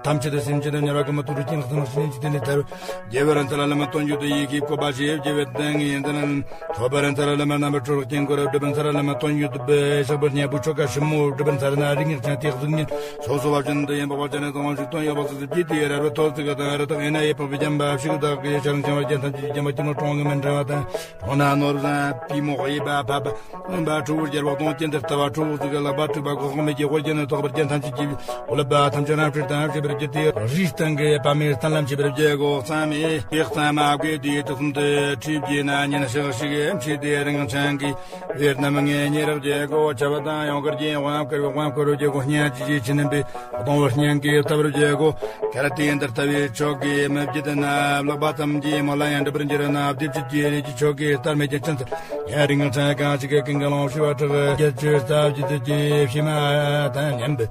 ཐམས་ཅད་དུ་སེམས་ཅན་དུ་ཉེ་བ་གམ། དུད་འགྲོ་ཀུན་ལ་སེམས་ཅན་དུ་ནི་ཐར་བར་རྒྱས་པར་འཚལ་ལམ། དོན་བརྒྱུད་དུ་ ཀྱི་བཀོད་པ་ཞེས་བགྱི་བའི་ཏིང་ངེ་འཛིན། ཐོབ་པར་འཚལ་ལ་མ་རྣམ་པར་འཕྲུལ་དཀྱིལ་འཁོར་སྒྲུབ་པར་འཚལ་ལ་མ་དོན་ཡོད་པའི་ཞགས་པའི་སྙིང་པོ་ཆོ་ག་ཞིབ་མོ་སྒྲུབ་པར་འཚལ་ན་རིགས་ངེས་ཅན་ཏེ་གཟུགས་བརྙན་སོ་སོ་བ་བཞིན་དུ་ཡིན་པ་བ་ཅན་ནི་གཙང་བ་ཞིག་དོན་ཡོད་པ་སོ་སོ་བགྱིས་ཏེ་རལ་པའི་ཐོག་ཙིག་གི་དང་རི་དྭགས་ཨེ་ན་ཡི་པགས་པའི་བརྒྱན་པ་ཕྱུགས་བདག་གི་ཤ་རང་བྱུང་བར་རྒྱན་ཐམས་ཅད་ཀྱི་བརྒྱན་པ་སྐྱིལ་མོ་ཀྲུང་གི་མི་འབྲལ་བ་དང་། གྲོང་ན་ནོར་བཟང་པུས་མོ་གཡས་པ་ཕབ་པ། འོན་པ་ཁྲོ་བོའི་རྒྱལ་པོ་སྟོང་གཅིག་འདིར་ལྟ་བ། ཁྲོ་བོ་གཟུགས་ཀྱི་ལག་པ་དྲུག་པ་སྒོ་ཁོག་མེད་ཀྱི་དབུ་རྒྱན་ནི་ཐོགས་པར་རྒྱན་ཐམས་ཅད་ཀྱིས་འོ་ལབ་པ་ཐམས་ཅད་རང་བྲིས་དང་བྱེད་པར་བགྱི་སྟེ། རིའི་སྟེང་གི་པདྨའི་སྟན་ལམ་བྱེད་པར་བགྱི་སྒོ་གཙང་མའི་གེགས་གཙང་མ་བགོས་ཏེ་དུས་གསུམ་དུ་ཁྲིད་བགྱིས་ན་ཉིན་ཞག་ཞིག་འཕྱིས་ཏེ་རིང་ཆེན་གྱི་བེར་རྣམ་ལྔས་ཉེ་རབ་རྒྱལ་སྒོ་ཆབ་དང་ཡང་དཀར་གྱི་དབང་བསྐུར་བའི་དབང་བསྐུར་རྒྱལ་སྒོ་སྙན་ཅི་ཅི་ཕྱི་ནིམ་པའི་གདོང་བུ་སྙན་གྱི་ལྟ་བུར་རྒྱལ་སྒོ། གལ་ཏེ་འདིར་ལྟ་བའི་ཆོ་གའི་མི་བགྱིད་ན་བརླག་པ་ཙམ་གྱིས་མོ་ལ་ཡང་འགྲུབ་པར་འགྱུར་ན། སྡེབ་བྱེད་ཀྱི་རིགས་ཀྱི་ཆོ་གའི་ལྟར་མེད་ཀྱང་ཅུང་ཟད་ཡང་རིང་ངང་ཚང་གང་ཞིག་གི་ཀུན་གྱི་ལོངས་སྤྱོད་པ་དྲག་རྒྱལ་ཆོས་རྩ་བརྒྱུད་དུ་རྒྱས་ཕྱི་མ་དང་མཉམ་པའི་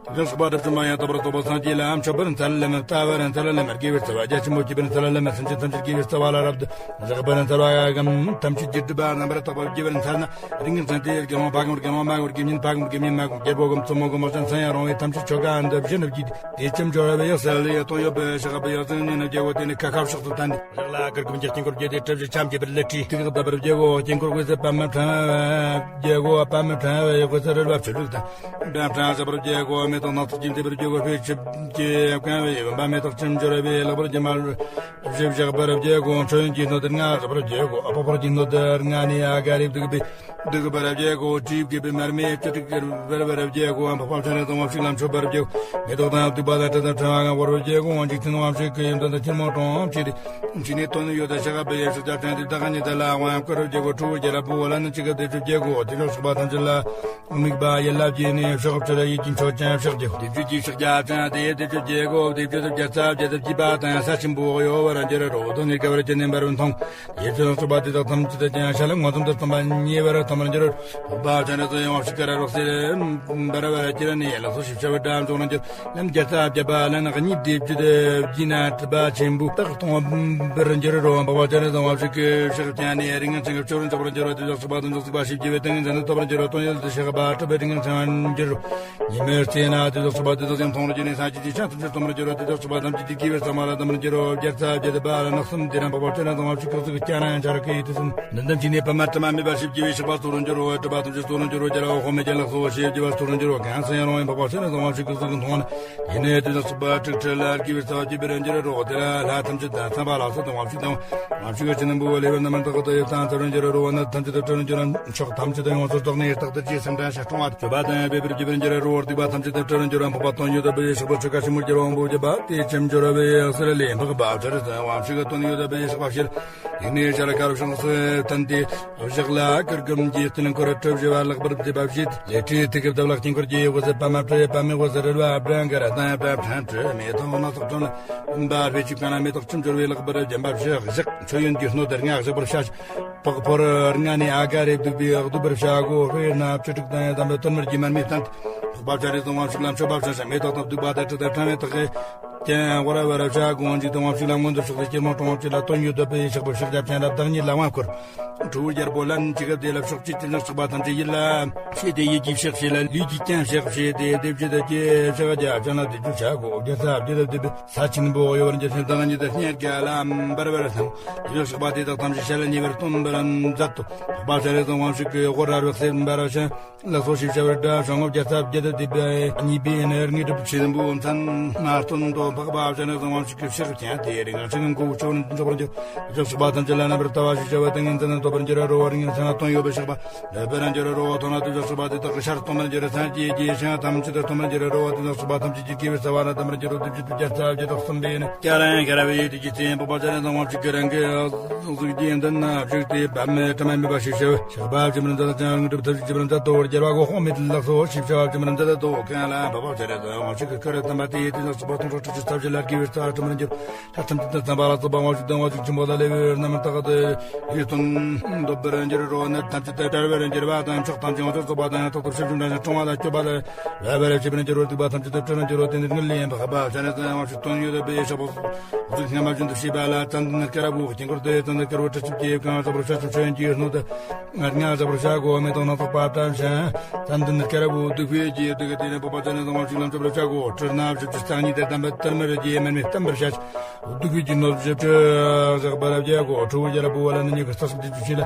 དེ་ལ་སོགས་པ་སྒྲུབ་བྱུང་བ་ཡང་དག་པར་རྫོགས་པ་སངས་རྒྱས་ལ་མཆོད་པར་འཚལ་ལམ་བལྟ་བར་འཚལ་ལམ་དགེ་བའི་རྩ་བ་རྒྱ་ཆེན་པོ་བགྱིད་པར་འཚལ་ལམ་སེམས་ཅན་ཐམས་ཅད་དགེ་བའི་རྩ་བ་ལ་རབ་ཏུ་བཞག་པར་འཚལ་བའམ་ཐམས་ཅད་ཀྱི་སྒྲུབ་པ་རྣམ་པར་དག་པ་བགྱིད་པར་འཚལ་ན། རིགས་ངེས་ཅན་ཏེ་དགེ་སློང་ཕ་གི་མོར་དགེ་སློང་མ་གི་མོར་དགེ་བསྙེན་ཕ་གི་མོར་དགེ་བསྙེན་མ་གི་མོར་རྒྱལ་པོ་གི་མཚོ་མོ་གི་མོ་ཅན་མཚན་ཡང་རུང་བའི་ཐམས་ཅད་ཆོ་ག་འདི་བཞིན་བགྱིས་ཏེ། དེ་ཅིམ་སྦྱོར་བའི་ཡག་སལ་ལས་དོན་ཡོད་པའི་ཞག་པའི་ཡག་ཚང་ཉིན་རྒྱལ་པོ་དེ་ནི་ཁ་ཁ་ཕྱོགས་སུ་བསྟན་ཏེ། ཞག་ལ་གུར་གུམ་གྱི་དཀྱིལ་འཁོར་བརྒྱད་དེ་གྲུ་བཞི་འཆམ་གྱིས་པར་ལས་ཁྲི་ཏིག་བདག་པར་རྒྱལ་པོ་དཀྱིལ་འཁོར་དབུས་སུ་པདྨ་ཕྲེང་བའི་རྒྱལ་པོ་པདྨ་ཕྲེང་བའི་དབུས་སུ་རལ་པ་ཆུ་ལུག་དང་། འགྲམ་ཕྲེང་བཞག་པར་རྒྱལ་པོ་མེ་ཏོག་སྣ་ཚོགས་ཀྱིས་མཛེས་པར་རྒྱལ་པོ་ཕུད་ཆུབ་ཀྱི་བཀང་བའི་བུམ་པ་མེ་ཏོག་ཅིམ་སྦྱོར་བའི་ལག་པར་རྒྱུ་མ། བཞི་བཞག་པར་བརྒྱལ་གོ། མཆོད་ཡོན་གྱི་སྣོད་དུ་ལྔ་བཞག་པར་བརྒྱལ་གོ། ཨ་པོ་པོར་གྱི་སྣོད་དུ་ལྔ་ནི་ཨ་ག་རེ་བདུག་པའི་བདུག་པར་བརྒྱལ་གོ། དྲིས་བརྒྱབ་པའི་མར་མེ་བཅུ་དྲུག་གི་བར་བར་བརྒྱལ་གོ། འཕགས་པ་སྤྱན་རས་གཟིགས་དབང་ཕྱུག་ལ་མཆོད་པར་བརྒྱལ་གོ། མེ་ཏོག་དང་བདུག་པ་དང་དྲི་དང་ཕྲེང་བ་ལྔ་བོར་བར་བརྒྱལ་གོ། འཇིག་རྟེན་དབང་ཕྱུག་གི་ཡོན་ཏན་དང་ཕྱིར་མོ་གྲོང་ཕྱིར་ཕྱི་ནས་དོན་ཡོད་དུ་ཞག་པའི་ཡེ་ཤེས་རྒྱ་ཕྲན་དེ་བདག་ཉིད་དེ་ལ་དབང་བསྐུར་བར་བརྒྱལ་གོ། ཁྲོ་བོ་རྒྱལ་པོ་ལ་ནི་ཅི་ག་དེ་ཚུ་བརྒྱལ་གོ། དེ་ནས་ཞག་པ་ཐམས་ཅད་ལ། དམིགས་པ་ཡིད་ལ་བགྱིས་ནས་ཕྱག་ཕྱི་ལ་ཡིད་ཀྱི་མཆོག་ཅན་ཕྱག་རྒྱུ། སྡེབ་བརྒྱད་ཀྱི་ཕྱག་རྒྱ་ཅན་དེ་སྡེབ་བརྒྱད་བརྒྱད་གོ། སྡེབ་བརྒྱད་དུ་བརྒྱ་རྩ་བརྒྱད་དུ་བགྱིས་པ་དང་ས་ཆེན་པོ་གཡོ་བར་འགྱུར་རོ། དོན་ནི་དགའ་བར་གྱུར་ནས་འབར་བར་མཐོང་། ཡེ་ཤེས་སོགས་པ་དེ་དག་ཐམས་ཅད་དུ་ཀྱང་ཤ་ལ་ངོ་ཙམ་དུ་སྟོན་པ་ཉེ་བར་མཐོང་བར་འགྱུར་རོ། འཕགས་པ་སྤྱན་རས་གཟིགས་དབང་ཕྱུག་གི་རལ་པ་སེར་འབར་བར་གྱུར་ནས་ལག་སོགས་ཞིབ་ཕྱ་བའི་སྒྲ་འཇོག་རུ་འགྱུར། ལམ་བརྒྱ་རྩ་བརྒྱད་པ་ལན་གཉིས་སྡེབ་བརྒྱད་དུ་བགྱིས་ན་སྒྲིབ་པ་ཆེན་པོ་དག་སྟོང་པར་འགྱུར་རོ། འཕགས་པ་སྤྱན་རས་གཟིགས་དབང་ཕྱུག་གི་ཕྱག་བརྐྱངས་ནས་རིགས་ངན་ཅན་གྱི་སྐྱོ་རུ་འཇོག་པར་འགྱུར་རོ། དེ་དག་སོགས་པ་དོན་འཇོག་ཚིག་པ་ཞིབ་རྒྱས་པའི་ཏིང་ངེ་འཛིན་ནི་ཐོབ་པར་འགྱུར་རོ། དོན་ཡོད་དུ་ཞགས་པ་གྲུབ་པའི་རིགས་ངན་ཅན་འགྱུར་རོ། ཉི་མའི་རྩེ་ན་དེ་དག་སོགས་པ་དེ་དག་ཀྱང་མཐོང་རུ་གྱུར་ནས་སངས་རྒྱས་ཀྱི་ཆོས་ཐམས་ཅད་སྟོན་པར་འགྱུར་རོ། དེ་དག་སོགས་པ་ཐམས་ཅད་ཀྱི་དགེ་བའི་ས་མ་ལ་གདམས་པར་འགྱུར་རོ། བརྒྱ་རྩ་བརྒྱད་པ་ལ་ནགས་གསུམ་དེ་ར་འཕགས་པ་སྤྱན་རས་གཟིགས་དབང་ཕྱུག་གི་གཟུགས་ཀྱང་ན་ཡང་འཆར་ཀ་ཡི་དུས་གསུམ། འདི་དམ་གྱི་གནས་པདྨ་དྲི་མ་མེད་པ་ཞིབ་རྒྱས་པའི་ཞགས་པ་སྟོན་རུ་འགྱུར་རོ། གྲུབ་པ་ཐམས་ཅད་སྟོན་རུ་འགྱུར་རོ། རྒྱལ་བ་འོད་དཔག་མེད་ཀྱི་ལག་སོགས་ཞེས་བགྱི་བ་སྟོན་རུ་འགྱུར་རོ། གང་སུ་ཡང་རུང་བའི་འཕགས་པ་སྤྱན་རས་གཟིགས་དབང་ཕྱུག་གི་གཟུགས་ཀྱིས་མཐོང་ན། ཡེ་ནས་དེ་དག་སོགས་པ་དྲུག་ཁྲི་ལ་དགེ་བའི་རྩ་བ་བརྗོད་པར་འགྱུར་རོ། དེ་ལ་ལྷ་ཐམས་ཅད་དང་མཚན་པ་ལ་སོགས་དང་དབང་ཕྱུག་དང་། དབང་ཕྱུག་གི་སྤྱི་ནམ་པོ་ལེགས་པར་རྣམ་པར་དག་ཏུ་ཡོད་དང་འཚལ་རུ་འགྱུར་རོ། གནོད་ཐམས་ཅད་དུ་བཀྲོལ་རུ་འགྱུར་རོ། ཕྱོགས་ཐམས་ཅད་དུ་ཡོངས་སུ་རྫོགས་ནས་རྟག་ཏུ་རྗེས་སུ་འབྲང་ཞིང་སྤྲོ་བ་སྤྱོད་པ་དང་འབད་པར་བརྗོད་པར་འགྱུར་རོ། སྡིག་པ་ཐམས་ཅད་དུ་བཀྲོལ་རུ་འགྱུར་རོ། འཕགས་པ་དོན་ཡོད་པའི་ཞགས་པ་ཆོ་ག་ཞིབ་མོར་བརྒྱབ་པ་འབུལ་བརྒྱབ་པ་དེ་ཅིམ་སྦྱོར་བའི་ཡག་སེར་ལས་འཕགས་པ་སྤྱན་རས་གཟིགས་དབང་ཕྱུག་གི་དོན་ཡོད་པའི་ཞགས་པ་ཕྱིར། དེ་ནས་ཞལ་དཀར་ཕྱོགས་སུ་བསྟན་ཏེ། བཞག་ལ་གུར་གུམ་གྱི་དཀྱིལ་འཁོར་གྲུ་བཞི་པ་ལེགས་པར་མཛེས་པ་བཞེས། ལས་ཁྲི་ཐིག་གི་འདབ་ལག་དཀྱིལ་འཁོར་གྱི་དབུས་སུ་པདྨ་སྤྲོས་པདྨའི་དབུས་སུ་རལ་པ་བྲང་གི་ར་དང་པྲ་ཕྲན་ཁྲི་མེ་ཏོག་སྣ་ཚོགས་ཁྲོམ་ལ་འབར་བའི་ཅིག་ཀ་ན་མེ་ཏོག་ཅིམ་སྦྱོར་བའི་ལེགས་པར་བརྒྱན་པ་བཞི་བཞག་མཆོད་ཡོན་གྱི་སྣོད་དུ་ལྔ་བཞག་པར་བྱ། པགས་ཕོར་ལྔ་ནི་ཨ་ག་རེ་བདུག་པའི་བདུག་པར་བྱ་གོ། དཔེར་ན་བཅུ་དྲུག་དང་དམ་པའི་དོན་མར་གྱི་མར་མེ་བསྟན་ཏེ། འཕགས་པ་སྤྱན་རས་གཟིགས་དབང་ཕྱུག་ལ་མཆོད་པ་བྱ་ཞིང་མེ་ཏོག་དང་བདུག་པ་དང་དྲི་དང་ཕྲེང་བའི་ཐག་གིས། ཀྱང་ཝ་ར་ཝ་ར་བྱ་གོ། འཇིག་རྟེན་དབང་ཕྱུག་ལ་མངོན་དུ་ཕྱོགས་ཏེ་སྐྱིལ་མོ་ཀྲུང་ཕྱིར་ལ་དོན་ཡོད་དོ་པའི་ཞགས་པའི་ཕྱག་རྒྱ་ཕྲན་རབ་བདག་ཉིད་ལ་དབང་བསྐུར། ཁྲོ་བོའི་རྒྱལ་པོ་ལན་ཅི་ག་དེ་ལ་ཕྱོགས་གཅིག་ཏུ་ཞགས་པ་ཐམས་ཅད་ཡིད་ལ་བྱས་ཏེ་ཡིད་ཀྱི་ཕྱག་བྱས་ལ་ལུས་ཀྱི་ཀྱང་ཕྱག་བྱས་ཏེ་སྡེབ་བྱེད་དུ་སྐྱེ་ཕྱག་རྒྱ་ཅན་ལ་དེ་ཚུ་བྱ་གོ། རྒྱ་ཚ་བརྒྱད་དུ་བསྡེབས་པའི་ས་ཆེན་པོ་གཡོ་བར་འགྱུར་ཞིང་བདག་ཉིད་དུ་སྙན་རྒྱ་ལ་འབར་བར་སྣང་། དེ་ཞགས་པ་དེ་དག་ཐམས་ཅད་ཞལ་ཉེ་བར་སྟོན་པར་མཛད་དོ། འཕགས་པ་སྤྱན་རས་གཟིགས་དབང་ཕྱུག་གི་དབུ་རལ་པའི་སེར་འབར་བ་ཞིང་། ལག་སོགས་ཞིབ་ཆ་བར་འདྲ་བྱང་ངོ་བརྒྱ་རྩ་བརྒྱད་དུ་བསྡེབས་པའི་གཉིས་པའི་ནི་དངོས་གྲུབ་ཆེན་པོའི་མཚན་མ་སྟོན་ཏོ། འཕགས་པ་སྤྱན་རས་གཟིགས་དབང་ཕྱུག་གི་ཕྱག་བརྐྱངས་ཏེ་རིང་ཞིང་མགོ་བོ་ཕྱོགས་ནས་འཇོག་པར་འགྱུར། ཞགས་པ་ཐམས་ཅད་ལ་རྣམ་པར་ལྟ་བ་ཞིབ་ཆ་བ་ཏིང་ངེ་འཛིན་ཐོབ་པར་འགྱུར་རོ། རིང་མཚན་དོན་ཡོད་པའི་ཞགས་པ་འདོད་པར་འགྱུར་རོ། ཐོབ་ན་དེ་ཞགས་པ་དེ་དག་གི་ཤར་སྟོན་པར་འགྱུར། སངས་རྒྱས་ཀྱི་ཞིང་ཐམས་ཅད་དུ་སྟོན་པར་འགྱུར་རོ། དེ་ཞགས་པ་ཐམས་ཅད་ཀྱི་དགེ་བའི་རྩ་བ་ན་གདམས་པར་འགྱུར་རོ། དེ་བཞིན་དུ་བརྒྱ་རྩ་བརྒྱད་དག་གསུམ་པས་ནི། སྐྱ་རེངས་ཤར་བའི་དུས་ཀྱི་ཚེ་འཕགས་པ་སྤྱན་རས་གཟིགས་དབང་ཕྱུག་གི་རང་གི་གཟུགས་ཀྱི་མདུན་ན་བཞུགས་ཏེ་པདྨའི་དྲི་མ་མེད་པ་ཞེས་བྱ་བའི་ཞགས་པ་ཇི་མར་མཛད་ཅིང་དངོས་གྲུབ་ཐབས་ཤེས་ཇི་མར་མཛད་དོ། རྒྱལ་བ་སྒོ་དཔག་མེད་ལ་སོགས་ཞིབ་ཆ་བ་ཇི་མར་མཛད་དོ། གང་ལ་འཕགས་པ་སྤྱན་རས་གཟིགས་དབང་ཕྱུག་གི་སྐུ་རུ་བལྟམས་པ་དེའི་དུས་ན་སོགས་པ་སྟོང་ཕྲག་ཁྲི་གཅིག་རྩ་བཞི་ལ་དགེ་བའི་རྩ་བ་དྲི་མར་འགྱུར། ལྷ་ཐམས་ཅད་དུ་བརྩམས་པ་ལ་སོགས་པ་དབང་ཕྱུག་དང་དབང་ཕྱུག་ཆེན་པོ་ལ་ལེགས་པར་རྣམ་པར་བརྟགས་ཏེ་ཡིད་རྟོན་འདོད་པར་འགྱུར་རོ། ནད་ཐམས་ཅད་དུ་བྲལ་བར་འགྱུར་བ་དང་ཕྱོགས་ཐམས་ཅད་ཡོངས་སུ་རྫོགས་པ་དང་ཡང་དག་ཏུ་ཕྱིར་འབྱུང་དང་ཡང་སྤྲོ་བ་ལ་སྤྱོད་པ་ལ་རབ་རབ་བྱེད་པར་འགྱུར་རོ། སྡིག་པ་ཐམས་ཅད་དུ་བཀྲོལ་འགྱུར་རོ། དེ་ནི་དངུལ་ལེན་པ་འཕགས་པ་སྤྱན་རས་གཟིགས་དབང་ཕྱུག་དོན་ཡོད་པའི་ཞགས་པ་གཟུགས་སྔ་མ་བཞིན་དུ་བྱས་པ་ལ་ཙན་དན་དཀར་པོ་དཀྱིལ་འཁོར་དུ་ཙན་དན་དཀར་པོ་དྲི་ཆབ་ཀྱིས་བཀང་བ་ཞགས་པར་བྱ་ཞིང་མཆོད་ཡོན་གྱི་སྣོད་དུ་ལྔ་བཞག་པར་བྱ་གོ། མེ་ཏོག་སྣ་ཚོགས་པ་བཀྲམ་ཞིང་ཙན་དན་དཀར་པོ་བདུག་སྤོས་ཀྱིས་བདུག་སྟེ་དེ་ནས་འཕགས་པ་སྤྱན་རས་གཟིགས་དབང་ཕྱུག་ལ་མཆོད་པར་བྱ་གོ། དྲི་སྣ་བཞི་བཅུ་རྩ་གཉིས་དང་ལྡན་པ་དུ་ མི་རིགས་ཀྱི་མར་མེ་བསྟན་པར་བྱ། སྡུག་གི་རྒྱུ་ནོར་བཞི་བཅུ་བཞག་པར་བྱ་གོ། ཁྲོ་བོ་རྒྱལ་པོ་ལ་ནི་མྱུ་གུ་རྩ་སོགས་དེ་བཅུ་ཆེ་ལ།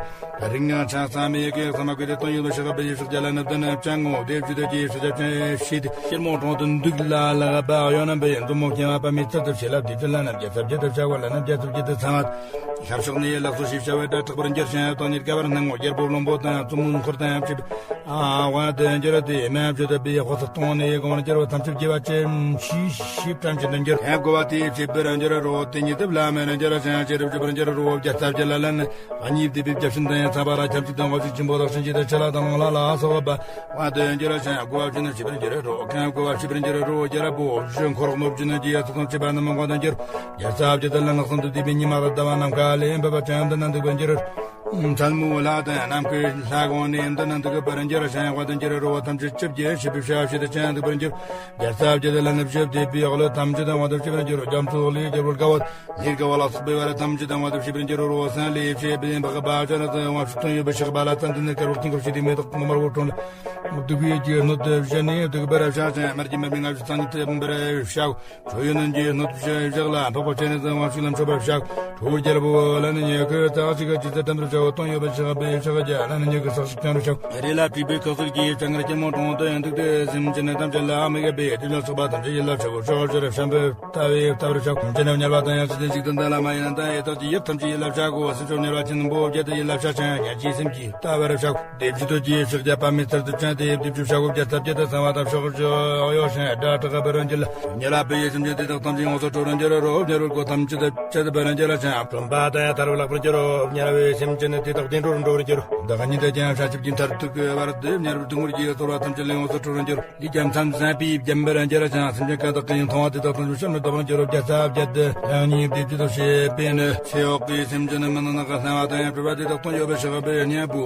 རིང་ང་ཆ་ས་མི་ཡི་གེ་ས་མ་གི་དེ་དོན་ཡོད་པ་ཤི་ག་བེ་ཡི་ཤོག་རྒྱ་ལ་ནི་བདུན་ནི་བཅང་ངོ་དེ་བཅུ་དེ་ཀྱི་ཤི་ཆ་ཅན་ཤི་དེ་ཤེར་མོ་གྲོང་དུ་འདུག་ལ་ལ་ག་བ་གཡོ་ན་བེ་ཡི་མཛུབ་མོ་ཁྱེད་མ་པ་མི་ཚར་དུ་ཤེ་ལ་དེ་བཅུ་ལ་ནི་རྒྱ་ཚབ་རྒྱ་དུ་བྱ་གོ་ལ་ནི་རྒྱ་ཚབ་རྒྱ་དུ་ཚང་བ། ཤར་ཕྱོགས་ནས་ལག་སོ་ཞིབ་བྱ་བའི་སྒྲ་དྲག་པར་འགྱུར་ཞིང་དོན་ཉིད་དགའ་བར་སྣང་ངོ་རྒྱལ་པོ་བློན་པོ་དང་བཙུན་མོ་འཁོར་དང་ཡང་ཆིབས། ཨ་ཝ་དེ་འགྱུར་དེ་མེ་བཅུ་དེ་བེ་ཧོ་ས་གཏོང་ནས་གོང་འགྱུར་བ་ཐམས་ཅད་དགེ་བ་ཅན་ཤི་ཤིབ་ཀྲམ་ཅན་དུ་འགྱུར། ཧེ་གོ་བ་དེ་ཕྱེད་པར་འགྱུར་རོ། དེ་ཉིད་དུ་བླ་མེར་འགྱུར་ཞིང་ཅེ་རུ་བཅུ་པར་འགྱུར་རོ། བརྒྱ་རྩ་བརྒྱད་ལ་ལན། གཉིས་བསྡུས་པའི་བརྒྱ་བྱིན་དང་ཡང་ཚ་བ་ར་ཁྱབ་ཅིག་དང་བ་ཞིག་ཆེན་པོ་རག་ཤིང་ཅི་དང་ཆ་ལ་དང་ལ་ལ་སོགས་པ། ཝ་དེ་འགྱུར་ཞིང་གོ་བ་བྱིན་ནས་ཤིབ་པར་འགྱུར་རོ། ཁ་གོ་བ་ཤིབ་པར་འགྱུར་རོ། རྒྱལ་པོ་བཞི་འཁོར་དམུ་བྱིན་ནས་རྒྱལ་ཚོགས་དང་བཅས་པ་རྣམས་མང་པོ་དང་འགྱུར། རྒྱལ་ཚབ་ཀྱི་དེ་ལ་ནགས་སུ་འདུ་དེ་པའི་ཉི་མ་ར་ཟླ་བ་ནམ་མཁའ་ལས་འབབ་པ་ཅན་དུ་ནང་འདུག་པར་འགྱུར། མཚན་མོ་ལ་དང་ནམ་མཁའི་ལྷ་གོང་ནས་འདི་ནང་འདུག་པར་འགྱུར་ཞིང་ཝ་དེ་འགྱུར་རོ། བ་ཐམས་ཅད་ཆིབས་ཀྱི་ཤིབ་པའི་ཤ་ཤེད་དུ་ཅན་འདུག་པར་འགྱུར། རྒྱལ་ཚབ་ཀྱི་དེ་ལ་ནི་བཞི་བསྡུས་པའི་ཨོ་ལོ་ཐམས་ཅད་དང་བ་དུ་ཤིབ་པར་འགྱུར་རོ། རྒྱ་མཚོ་ལས་རྒྱལ་པོར་དགའ་བ། ཉེར་དགའ་བ་ལ་སོགས་པའི་བར་ཐམས་ཅད་དང་བ་དུ་ཤེས་པར་འགྱུར་རོ། སན་ལེ་ཤེས་པའི་བག་པ་ཅན་དུ་དབང་ཕྱུག་དོན་ཡོད་པའི་ཤེས་པ་ལ་བཙན་དུ་ནི་དཀར་པོར་དཀྱིལ་འཁོར་ཞིག་དེ་མེ་ཏོག་ངོ་དམར་པོ་ཁྲོན་ལ། སྡུག་པའི་རྒྱུ་སྣོད་དུ་བཞི་ནི་སྡུག་པར་བྱ་ཞིང་དམར་གྱི་མར་མེ་ལྔ་བཅུ་རྩ་གཉིས་དུ་འབར་བྱའོ། ཁྲོ་ཡོན་རྒྱུ་སྣོད་དུ་བཞི་བཞག་ལ་འཕགས་པ་སྤྱན་ནི་དབང་ཕྱུག་ལ་མཆོད་པར་བྱའོ། ཁྲོ་བོ་རྒྱལ་པོ་ལ་ནི་ཉེ་ཁུ་རྩ་གཅིག་གི་ཇི་ལྟར་དམ་པར་བྱའོ། དོན་ཡོད་པར་ཕྱག་པའི་ཕྱག་རྒྱ་ལ་ནི་ཉེ་ཁུ་ས་གཅིག་ཀྱང་རུ་བྱའོ། རི་ལ་བྲིས་པའི་ཁུ་ཚུར་གྱིས་བྱང་ངར་སྐྱིལ་མོ་ཀྲུང་དུ་ཡང་འདུག་སྟེ་སེམས་ཅན་རྣམས་ཀྱང་ལ་མི་དགའ་བའི་དེ་ལ་སོགས་པ་ཐམས་ཅད་ཡིད་ལ་བྱའོ། ཕྱོགས་བཅུར་བྱམས་པའི་ལྟ་བས་བལྟ་བར་བྱའོ། སེམས་ཅན་རྣམས་དམྱལ་བ་དང་ཡང་སྲིད་དུ་འཇིག་རྟེན་དུ་ལ་མ་ཡིན་དང་ཡི་དྭགས་ཀྱི་ཡུལ་ཐམས་ཅད་ཡིད་ལ་བྱ་གོ། སེམས་ཅན་དམྱལ་བ་ཆེན་པོ་བརྒྱད་དུ་ཡིད་ལ་བྱ་ཞིང་། ཉ་ཅིའི་སེམས་ཀྱིས་ལྟ་བར་བྱའོ། དེ་བཞིན་དུ་རྒྱས་ཤིག་བརྒྱ་པ་མི་ཚར་དུ་ཅན་དེ་དེ་བཅུ་བྱ་གོ། བརྒྱ་རྩ་བརྒྱད་དུ་གསང་བ་དང་ཕྱོགས་བཅུ་གཡོ་ཞིང་སྒྲ་གྲགས་པར་འགྱུར་ལ། དམྱལ་བ་པའི་སེམས་ཅན་དེ་དག་ཐམས་ཅད་ཡོངས་སུ་ཁྲོ་བར་འགྱུར་རོ། དམྱལ་བའི་སྒོ་ཐམས་ཅད་དུ་བཅད་པར་འགྱུར་ཞིང་གྲོམ་པ་དང་ཡང་ཐར་པ་བརླག་པར་འགྱུར་རོ། དམྱལ་བའི་སེམས་ཅན་དེ་དག་བདེ་འགྲོར་འགྲོ་བར་འགྱུར་རོ། བདག་ཉིད་དུ་ཀྱང་བྱང་ཆུབ་ཀྱི་མཐར་ཐུག་གི་བར་དུ་དམྱལ་བའི་སྡུག་བསྔལ་གྱི་ཚོར་བ་ཐམས་ཅད་ལས་ཡོངས་སུ་ཁྲོ་བར་འགྱུར་རོ། ལུས་ཀྱང་མཚམས་བཟང་པོས་བརྒྱན་པར་འགྱུར་ཞིང་། སེམས་ཅན་གང་དག་གིས་མཐོང་བ་དེ་དག་ཐམས་ཅད་བྱམས་ནི་ལྡོག་པར་འགྱུར་རོ། བརྒྱ་རྩ་བརྒྱད་དུ་ཡང་ཉིད་བདེ་སྐྱིད་དུ་བྱེད་པས་ནི། ཚེ་འོག་གི་སེམས་ཅན་ནི་མི་ནག་ནག་གི་སྣང་བ་དང་ཡང་སྤྲུལ་པ་དེ་དག་དོན་ཡོད་པའི་ཕྱག་པའི་སྙན་པོ་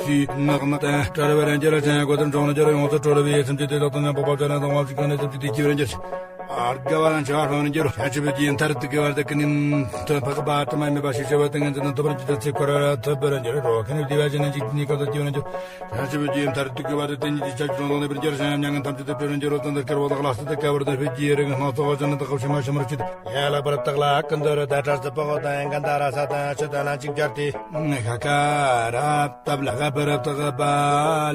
ཚིག་ནག་ནག་དང་བྲལ་བར་འགྱུར་ཞིང་། གོ་ཐུབ་འབྱུང་ནི་འགྱུར་རོ། ཡོངས་སུ་གྲོལ་བའི་སེམས་ཅན་དེ་དག་དོན་ཡང་འཕགས་པ་སྤྱན་རས་གཟིགས་དབང་ཕྱུག་གི་ནི་སེམས་ཅན་དེ་སྐྱེ་བར་འགྱུར་ཞིང་། དགའ་བ་དང་བྱ་བ་སྤང་བར་འགྱུར་རོ། བྱང་ཆུབ་ཀྱི་མཐར་ཐུག་གི་བར་དུ་ཀུན་ནས་མཐུ་འཕགས་པ་དྲི་མ་མེད་པ་ཞེས་བྱ་བ་ཏིང་ངེ་འཛིན་ནི་ཐོབ་པར་འགྱུར་ཏེ་ཚེ་འཁོར་བར་ཐོབ་པར་འགྱུར་རོ། ཁ་ནི་བདེ་བ་ཅན་ནི་འཇིག་རྟེན་གང་དུ་སྐྱེ་བར་འགྱུར། བྱང་ཆུབ་ཀྱི་མཐར་ཐུག་གི་བར་དུ་དེ་ཉིད་ཀྱི་ཆར་གྱི་གྲོང་དུ་གནས་པར་འགྱུར་ཞིང་། མྱ་ངན་ཐམས་ཅད་དུ་བྲལ་བར་འགྱུར་རོ། ཙན་དན་དཀར་པོ་དང་ལ་སོགས་དཀའ་བར་སྡུག་པའི་རིགས་སྣ་ཚོགས་ཅན་ནི་དག་གི་ཕྱི་མ་ཤམ་རུ་ཆུད་དེ། ཡང་ལྷག་པར་བདག་ལ་ཀུན་ཏུ་རེ་ད་ཁྲར་ཟི་པགས་དང་གན་ད་ར་ས་དང་ཆུ་དང་ལན་གཅིག་སྦྱར་ཏེ། ཤ་ཀ་ར་བཏབ་ལ་ཁ་པར་བཏགས་པ་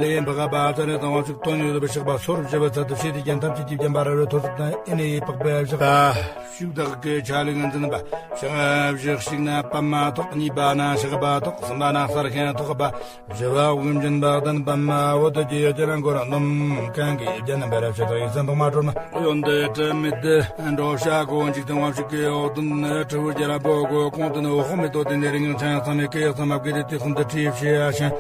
ལས་འཕགས་པ་སྤྱན་རས་གཟིགས་དབང་ཕྱུག་དོན་ཡོད་པའི་ཕྱག་པ་སོར་བཞི་པའི་ཚད་དུ་བྱས་ཏེ་རྒྱན་ཐམས་ཅད་ཀྱིས་བརྒྱན་པ་ར་རོ་ཐོར་ཚུགས་དང་ཨེ་ནས་འཕགས་པའི་ཕྱག་པ་ཤུགས་དག་གི་ཆ་ལུགས་འཛིན་པ། ཕྱག་བཞི་གཅིག་ན་པདྨ་ཐོགས། གཉིས་པ་ན་ཤག་པ་ཐོགས། གསུམ་པ་ན་གསལ་མཁན་ཐོགས་པ། བཞི་པ་དབུགས་འབྱིན་པ་ལྡན་པདྨ་འོད་དུ་གྱེས་ཀྱང་འཁོར་རྣམས་གང་གིས་བརྒྱན་པར་བྱེད་དོ། ཡིད་བཞིན་ཐོག་མ་སྤྲོས་མ། གཡོན་དུ་དྲི་མེད་དུ་འགྲོ་བྱ་གོ། འཇིག་རྟེན་དབང་ཕྱུག་གི་འོག་ཏུ་ནི་ཁྲོ་བོ་རྒྱལ་པོ་གོ། གོང་དུ་ནི་འོག་མེད་དོ། དེ་ནས་རིང་ཆེན་ཚང་མས་སྐད་ཡིག་ཚང་མ་བགོས་ཏེ་དུས་གསུམ་དུ་ཁྲིད་བྱེད་ཞིང་།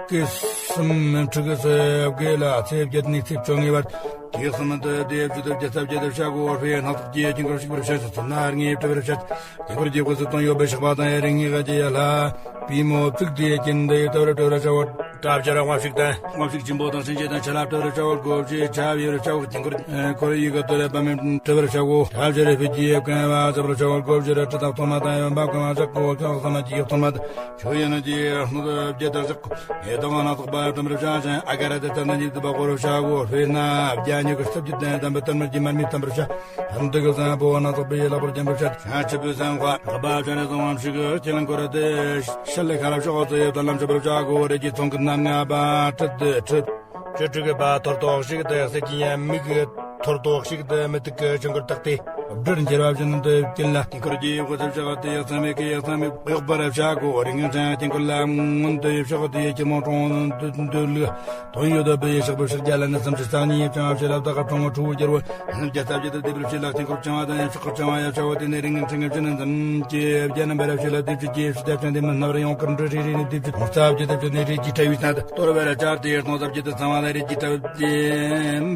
སྐད་གསུམ་ཕྲུ་གུ་སུ་བགོས་ལ་ཚེ་བརྒྱད་ནས་ཚེ་བཅོ་ལྔའི་བར། དུས་གསུམ་དུ་སྡེ་བཅུ་དུ་བརྒྱ་རྩ་བརྒྱད་དུ་བྱ་གོ། བར་པའི་སྣ་ཚོགས་ཀྱི་དཀྱིལ་འཁོར་ཞིག་པར་བྱ་ཞིང་། ཚུལ་སྣ་ལྔས་སྤྲུལ་པར་བྱ། དཀྱིལ་འཁོར་གྱི་དབུས་སུ་དོན་ཡོད་པའི་ཕྱག་པ་དང་ཡང་རིང་ངེས་ཀྱི་ལྷ། པུས་མོ་བཙུགས་ཏེ་གྱེན་དུ་ཡི་ལྟ་བུར་སྤྲོ་བར་བྱའོ། སྐྲ་བཅད་དབང་ཕྱུག་དང་། དབང་ཕྱུག་ཆེན་པོ་དང་སེམས་ཅན་དང་ཆ་ལ་སྤྲོ་བར་བྱའོ། སྒོ་བཞི་ཆ་བའི་བྱའོ། དཀྱིལ་འཁོར་ཡི་ག་དོ་ལ་པདྨས་སྤྲོ་བར་བྱའོ། ཁྲ་བཞི་རུ་ཕུད་ཀྱིས་བཀང་བ་བྱ་བར་བྱའོ། སྒོ་བཞི་རུ་ཁྲི་དང་གཏོར་མ་དང་ཡོན་པ་བཀང་བ་བྱ་གོ། ཁྱོད་ཚང་མ་གྱིས་གཏོར་མ་དང་། ཁྱོད་ཡོན་གྱི་སྣོད་བརྒྱད་དུ་བཞག་གོ། ཡེ་དང་སྣ་ཚོགས་པ་སྤྲོ་བར་བྱ་ཞིང་། ཨ་ག་ར་དེ་ཙམ་ན་ཉིད་དུ་བག་པར་བྱ་གོ། དཔེར་ན་བརྒྱ་ཉི་ཤུ་རྩ་བརྒྱད་དང་ལྡན་པའི་དར་མ་གྱི་མར་མེ་བསྟན་པར་བྱ། ཕན་བདེ་གི་བཟང་པོ་སྣ་ཚོགས་པའི་ལག་པར་བརྒྱན་པར་བྱ། བྱང་ཆུབ་པའི་སེམས་དཔའ་འཕགས་པ་སྤྱན་རས་གཟིགས་དབང་ཕྱུག་གི་དཀྱིལ་འཁོར་དེ་ཤེལ་ལས་ཁ་ར་ཕྱོགས་སུ་ཡོད་པ་ལམ་ཆོད་པར་བྱ་གོ། རས་ཀྱི་ཚོགས་ཀྱི་སྣ་ལྔ་པ་ཁྲི་དེ་ཁྲི། ཆུ་དྲུག་གི་པ་ཐོར་ཐོག་ཞིག་ཏུ་གསེར་གྱི་ཡང་མིག་གི་ཐོར་ཐོག་ཞིག་ཏུ་མུ་ཏིག་གི་ཆུ་འཁོར་བཏགས་ཏེ། སྦྲུལ་འཁྱིལ་བ་བཞིན་དུ་བསྐྱིལ་ལ། དཀྱིལ་འཁོར་གྱི་དབུས་སུ་ཕྱག་དེ་ཡི་ཚང་མས་ཀྱི་ཡི་ཚང་མས་གཡོགས་པར་བྱ་གོ། རིང་ངེ་ཚང་དཀྱིལ་འཁོར་ལ་མངོན་དུ་ཕྱོགས་དེ་ཡི་ཁྱི་མོ་གྲོང་དུ་འདུལ་ལུགས། དོན་ཡོད་པའི་ཕྱག་པའི་ཕྱག་རྒྱ་ལ་ནི་སུམ་ཅུ་རྩ་གཉིས་བཅིང་བ་བྱས་ལ་བདག་གི་ཁྲོ་བོ་ཁྲོ་བོ་རྒྱལ་པོ་རྣམས་བརྒྱ་རྩ་བརྒྱད་དུ་བསྡུས་པར་བྱས་ལ་དཀྱིལ་འཁོར་བཅིང་བ་དང་ཡང་ཕྱོགས་ཀྱི་བཅིང་བ་ཡང་བྱ་བ་དེ་ནས་རིང་ངེ་ཚང་ངེ་བྱས་ནས་འཛིན་གྱི་བརྒྱ་རྣམ་པར་བྱས་ལ་དེ་བཅུ་གྱིས་ཕྱི་རྒྱ་བཅིངས་ཏེ་མི་སྣང་བར་ཡོངས་དཀར་འདྲ་རེ་རེ་ནས་དེ་བཅུ་སྟོང་རྩ་བརྒྱད་དུ་བཅུ་ནས་རིགས་ཀྱི་ཕྲ་བའི་སྣ་དུ་གཏོར་བར་བྱ་སྟེ་སྟོང་རྩ་བརྒྱད་དུ་ཚང་བ་ལ་རིགས་ཀྱི་ཕྲ་བའི་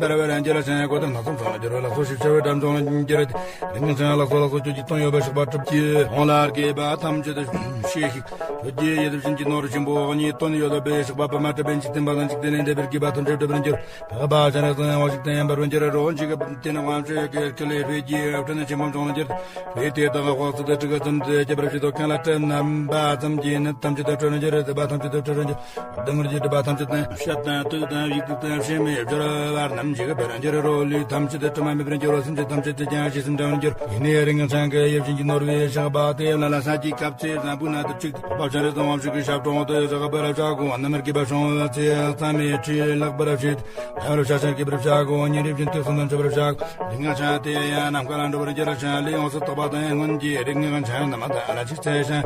འབར་བར་འགྱུར་ཞིང་གོ་དང་སྣ་ཚོགས་ཚང་ལ་འགྱུར་བ་ལ་སོགས་ཤིང་བྱ་བའི་འགྲམ་ཚོགས་ལ་འགྱུར་ཏེ་རིང་ངེ་ཚང་ལ་སོགས་ལ་སོགས་ཁྱོད་ཀྱི་དོན་ཡོད་པའི་ཕྱག་པ་གྲུབ་ཀྱི་ཧོང་ལ་དགེ་བ་ཐམས་ཅད་དུ་ཤེས་ཤིག་རྒྱུ་ཡི་རིམ་བཞིན་གྱི་ནོར་ཆེན་པོ་གཉིས་སྟོན་ཡོད་པའི་བཤགས་པ་པདྨ་དྲི་བན་ཅིག་བསྟན་པ་དང་འཇིག་རྟེན་ལས་འདས་པའི་དགེ་བ་ཐམས་ཅད་སྒྲུབ་པར་འགྱུར། འཕགས་པ་སྤྱན་རས་གཟིགས་དབང་ཕྱུག་དང་མཉམ་པར་འབྱོར་རོ། འཇིགས་སྐུལ་དེ་ནི་དབང་ཕྱུག་གི་སྐུ་ལས་འཕེལ་རྒྱས་སྤྲིན་ཆེན་པོ་འབྱུང་བར་འགྱུར། བའི་དེ་དག་དཔག་ཚད་དྲུག་གི་ཙམ་དུ་རྒྱས་པར་བྱེད་དོ། གང་ལ་སྤྲིན་རྣམ་པ་ཙམ་གྱིས་ནད་ཐམས་ཅད་དུ་གྲོལ་བར་འགྱུར། སྡིག་པ་ཐམས་ཅད་དུ་གྲོལ་བར་འགྱུར། སྡུག་བསྔལ་གྱི་སྒྲིབ་པ་ཐམས་ཅད་དང་། བཤད་དང་ཐུག་དང་ཡིག་ཐོག་དང་ཕྱི་མའི་སྦྱོར་བ་རྣམས་ཀྱིས་འབར་བར་འགྱུར་རོ། ལུས་ཐམས་ཅད་དུ་དྲི་མ་མེད་པར་འགྱུར་རོ། སེམས་ཅན་ཐམས་ཅད་དུ་ཀྱང་ཞི་སེམས་འབྱུང་བར་འགྱུར། ཡེ་ནས་རིགས་ལྔ་ཚང་གི་ཡིད་བཞིན་གྱི་ནོར་བུའི་བཤགས་པ་དེ་ལ་ལ་ས་ཀྱི་སྐབས་ཚེ་བཟང་པོའི་ནང་དུ་བཅུག་སྟེ། འཕགས་པ་སྤྱན་རས་གཟིགས་དབང་ཕྱུག་གི་ཞབས་དྲུང་དུ་བཞག་པར་བྱ་དགོས། རྣམ་པར་དགེ་བ་བྱུང་བའི་ཚེ་བསམ་མེད་ཁྲིད་ལེགས་པར་བྱེད། ལྷ་རུ་ཤ་ཆེར་གུས་པར་བྱ་དགོས། ཉིན་རེ་བཞིན་དུ་གསུང་དང་མཆོད་པར་བྱ་དགོས། རིགས་ལྔ་ཚང་དེ་ཡང་ནམ་མཁའ་ལ་འགྲོ་བར་འགྱུར་ཞིང་། ལས་ཡོངས་སུ་དག་པ་དང་སྔོན་གྱི་རིགས་ལྔའི་ཆང་ནི་མ་དང་ཨ་ལ་ཅིག་ཚེ་ཞིང་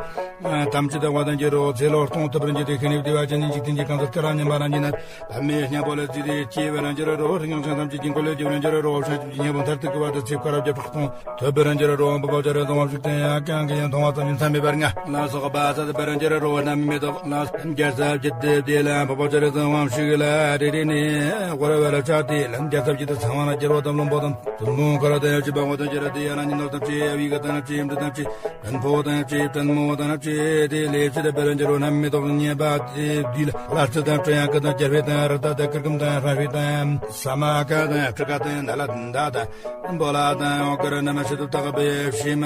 ཐམས་ཅད་དུ་བ་དང་འགྱུར་རོ། ཚེ་ལོ་སྟོང་ཐུབ་པར་འགྱུར་ཏེ། ཤི་ནས་བདེ་བ་ཅན་ནི་འཇིག་རྟེན་གྱི་གང་ཟག་སྐལ་བ་མཉམ་པ་རང་གི་ནད་པདྨའི་སྙིང་པོ་ལ་བརྫིས་ཏེ་སྐྱེ་བར་འགྱུར་རོ། རིགས་ལྔ་ཚང་ཐམས་ཅད་ཀྱི་འཁོར་ལོས་སྒྱུར་བར་འགྱུར་རོ། བྱང་ཆུབ་ཀྱི་སྙིང་པོ་མཐར་ཐུག་གི་བར་དུ་ཚེ་འཁོར་བརྒྱ་ཕྲག་སྟོང་ཐོབ་པར་འགྱུར་རོ། འཕགས་པ་སྤྱན་རས་གཟིགས་དབང་ཕྱུག་དེ་ཡང་གང་གིས་ཡང་མཐོང་བ་ཙམ་ཉིད་མཚམས་མེད་པར་ང་ལ་སོགས་པ་ཟད་པར་འགྱུར་རོ། རྣམ་སྨིན་མེ་ཏོག་ལ་ལན་བརྒྱ་རྩ་བརྒྱད་དེ་དེ་ལ་འཕགས་པ་སྤྱན་རས་གཟིགས་དབང་ཕྱུག་ལ་རེ་རེ་ནས་དབུལ་བར་བྱ་སྟེ། ལན་བརྒྱ་རྩ་བརྒྱད་དེ་ཚངས་པ་ལ་སྦྱར་བ་དང་། བློན་པོ་དང་བཙུན་མོ་འཁོར་དང་ཡང་བཅས་པ་དབང་དུ་འགྱུར་རོ། དེ་ཡང་ནི་ནོར་དང་བཅས་པའི་གི་དང་བཅས་འབྲུ་དང་བཅས། བྲན་ཕོ་དང་བཅས་བྲན་མོ་དང་བཅས་དེ་ལས་བྱེད་པར་འགྱུར་རོ། རྣམ་སྨིན་མེ་ཏོག་རྙེད་པ་དེ་དུས་ལ་ལྷ་རྩེ་དང་སྤྲེའུ་ཡང་ཀི་དང་རྒྱལ་བུ་དང་རི་དྭགས་དང་གུར་གུམ་དང་ཧྲ་ཧྲི་དང་ས་མ་ཀ་དང་སྤྲི་ཀ་དང་ནཱ་ལནྡ་དང་འབོ་ལ་དང་ཡང་ཀི་ར་ན་མ་ཤི་ཏུ་དག་པའི་བྱེ་མ་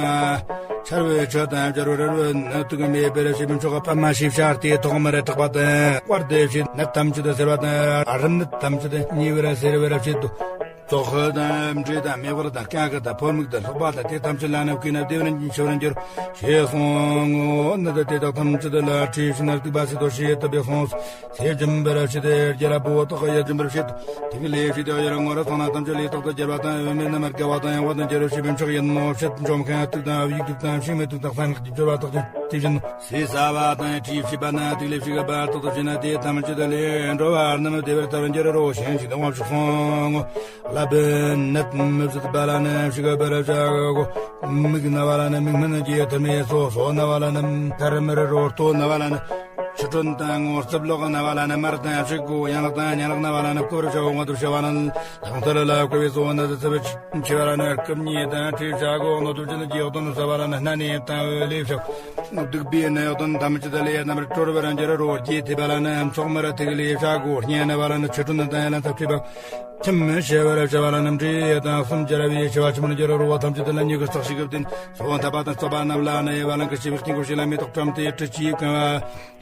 ཆར་བའི་ཆུ་དང་སྦྱར་བའི་རོལ་བའི་ནི་དུག་མེད་པར་བྱེད་པའི་མཆོག་གི་པདྨ་ཞེས་བྱ་སྟེ། ཐོག་མར་གྲགས་པ་དང་དཔལ་དེ་བཞིན་ནད་ཐམས་ཅད་དུ་སེལ་བ་དང་། རིམས་ནད་ཐམས་ཅད་དུ་ཉེ་བར་སེལ་བར་བྱེད་དོ། ཙོག་ཁུ་དང་འབྲས་དང་མེ་འབར་དང་སྐྱ་ཀ་དང་ཕོ་མིག་དང་ལྷུག་པ་དང་དེ་ཐམས་ཅད་ལ་ནི་བཀོད་ན་བདེ་བར་འཆི་བར་འགྱུར་ཞེས་གསུངས་ངོ་། ནད་དེ་དག་ཐམས་ཅད་ལ་འཁྲུས་ཤིང་ན་སྡིག་པ་སྲི་ཏོ་ཞེས་བཏབ་པས་གསུངས། ཚེ་རྒྱུན་པར་བྱེད་དེ་རྒྱལ་པོ་དག་ཡར་འབྱོན་པར་བྱེད་དོ། དེ་གི་ལས་བྱེད་དེ་ཡར་ངོ་ར་སོང་ན་ཐམས་ཅད་ལས་དག་ཏུ་རྒྱལ་བ་དང་འོད་མའི་རྣམ་པར་དགའ་བ་དང་ཡངས་པ་དང་རྒྱལ་རབས་ཞེས་པའི་མཆོག་ཡིན་ནོ། ཕྱིར་འཇོམས་མཁན་དུག་དང་དབྱུག་དུག་དང་ཕྱིས་མེད་དུག་དང་གསང་སྔགས་ཀྱི་སྦྱོར་བ་དག་ཅིང་དེ་བཞིན་ཟས་ཟ་བ་དང་དྲིས་ཕྱིས་པ་ན་དུག་ལས་ཕྱི་ག་བར་དག་ཏུ་བྱས་ན་དེ་ཐམས་ཅད་ལས་འགྲོ་བ་རྣམས་བདེ་བར་ཐར་འགྱུར་རོ། ཞེས་ཞིག་དང་དབང་ཕྱུག་གསུང་ངོ་། ལ་བན་ནད་མི་བཟད་པ་ལ་ནི་ཕྱི་ག་བར་བྱ་གོ། མིག་ན་བ་ལ་ནི་མིག་སྨན་གྱི་ཐུར་མའི་སོ། སོ་ན་བ་ལ་ནི་ཐར་མར་རོ། ལྟོ་ན་བ་ལ་ནི་ཆུ་དྲོན་དང་ངོ་། རྩིབ་ལོགས་ན་བ་ལ་ནི་མར་དང་ཕྱུར་གོ། ཡན་ལག་དང་ཉྭ་ལག་ན་བ་ལ་ནི་བསྐོར་བྱའོ། ངོ་དུ་བྱ་བ་ལ་ནི་ལྷག་མཐར་ལ་བསྐོར་བའི་སོ་ན་དུ་ཚུལ་ཆེ་བ་ལ་ནི་སྐུ་མཉེ་དང་ཁྲིད་བྱ་གོ། ནོ་དུ་ཅི་ནི་གི་ཡོག་དོན་ཟ་བ་ལ་ནི་སྣ་ནས་དང་འོད་ལས་བྱ། སྡིག་པའི་ནི་ཡོག་དོན་ཐམས་ཅད་ལས་རྣམ་པར་གྲོལ་བར་འགྱུར་རོ། རྒྱས་ཐེབས་པ་ལ་ནི་མཚོག་མར་ཐིག་ལེ་བྱ་གོ། སྙེ་ན་བ་ལ་ནི་ཆུ་དྲོན་དང་ཡན་ལག་ཐབས་ཁྲིད་པ། ཁྱིམ་ཞེས་པར་བྱ་བ་ལ་ནི་འབྲས་དང་གསུམ་སྦྱར་བའི་ཆེ་བ་ཆེན་པོར་འགྱུར་རོ། ཐམས་ཅད་དུ་ལན་ཉི་ཤུ་རྩ་གཅིག་གི་བདེན། སོ་འཐབ་པ་དང་རྩོད་པ་རྣམས་ལ་ནི་ཡེ་བ་ལང་གི་ཤེས་པའི་དཀྱིལ་འཁོར་ཞིག་ལ་མེ་ཏོག་བཀྲམ་སྟེ་དྲི་ཆུས་བཀང་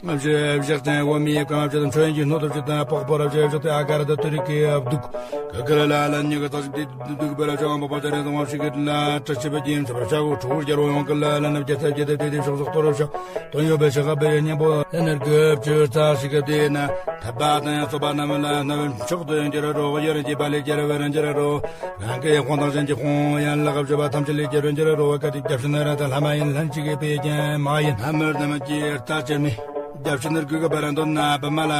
བ། བཞག་ཅིང་འོ་མས་བཀང་བ་བྱེད་དང་མཆོད་ཡོན་གྱི་སྣོད་དུ་བྱེད་དང་པགས་ཕོར་བྱས་བཞག་སྟེ་ཨ་ག་ར་དང་དུ་རིགས་ཀྱི་བདུག་གུ་གུ་ར་ལ་ལན་ཉི་ཤུ་རྩ་གཅིག་དེ་བདུག་པར་བྱ་བ་འབོག་པ་ཅན་རེ་ཟུང་བ་ཞིག་གི་ལ་དྲི་ཆུ་བེད་ཀྱིས་མཆོད་པར་བྱའོ། ཁྲོ་བོ་རྒྱལ་པོ་ཡང་ཀུན་ལ་ལན་བརྒྱ་རྩ་བརྒྱད་དེ་དེ་དེ་ཕྱོགས་སུ་གཏོར་བར་བྱ། དོན་ཡོད་པའི་ཕྱག་པའི་སྙིང་པོ་ལ་ནི་དགུ་བཅུ་རྩ་གཅིག་གི་དེ་ན། འཐབ་པ་དང་རྩོད་པ་རྣམས་ལ་རྣམ་མཆོག་ཏུ་འགྱུར་རོ། ཡར་རྒྱས་པ་ལས་རྒྱལ་བར་འགྱུར་རོ། རང་གི་དཔུང་དང་གཞན་གྱི་དཔུང་ཡན་ལག་བཅུ་པ་ཐམས་ཅད་ལས་རྒྱལ་བར་འགྱུར་རོ། བཀའ་དྲིན་བརྒྱ་བྱིན་ར་དང་ལྷ་མ་ཡིན་ལྷན་ཅིག་གི་པའི་ཀྱང་མ་ཡིན་ལྷ་མི་རྣམས་ཀྱི་རྟ་ཅན་མི། བརྒྱ་བྱིན་རྒྱུ་གི་བར་འདོད་ན་པདྨ་ལ་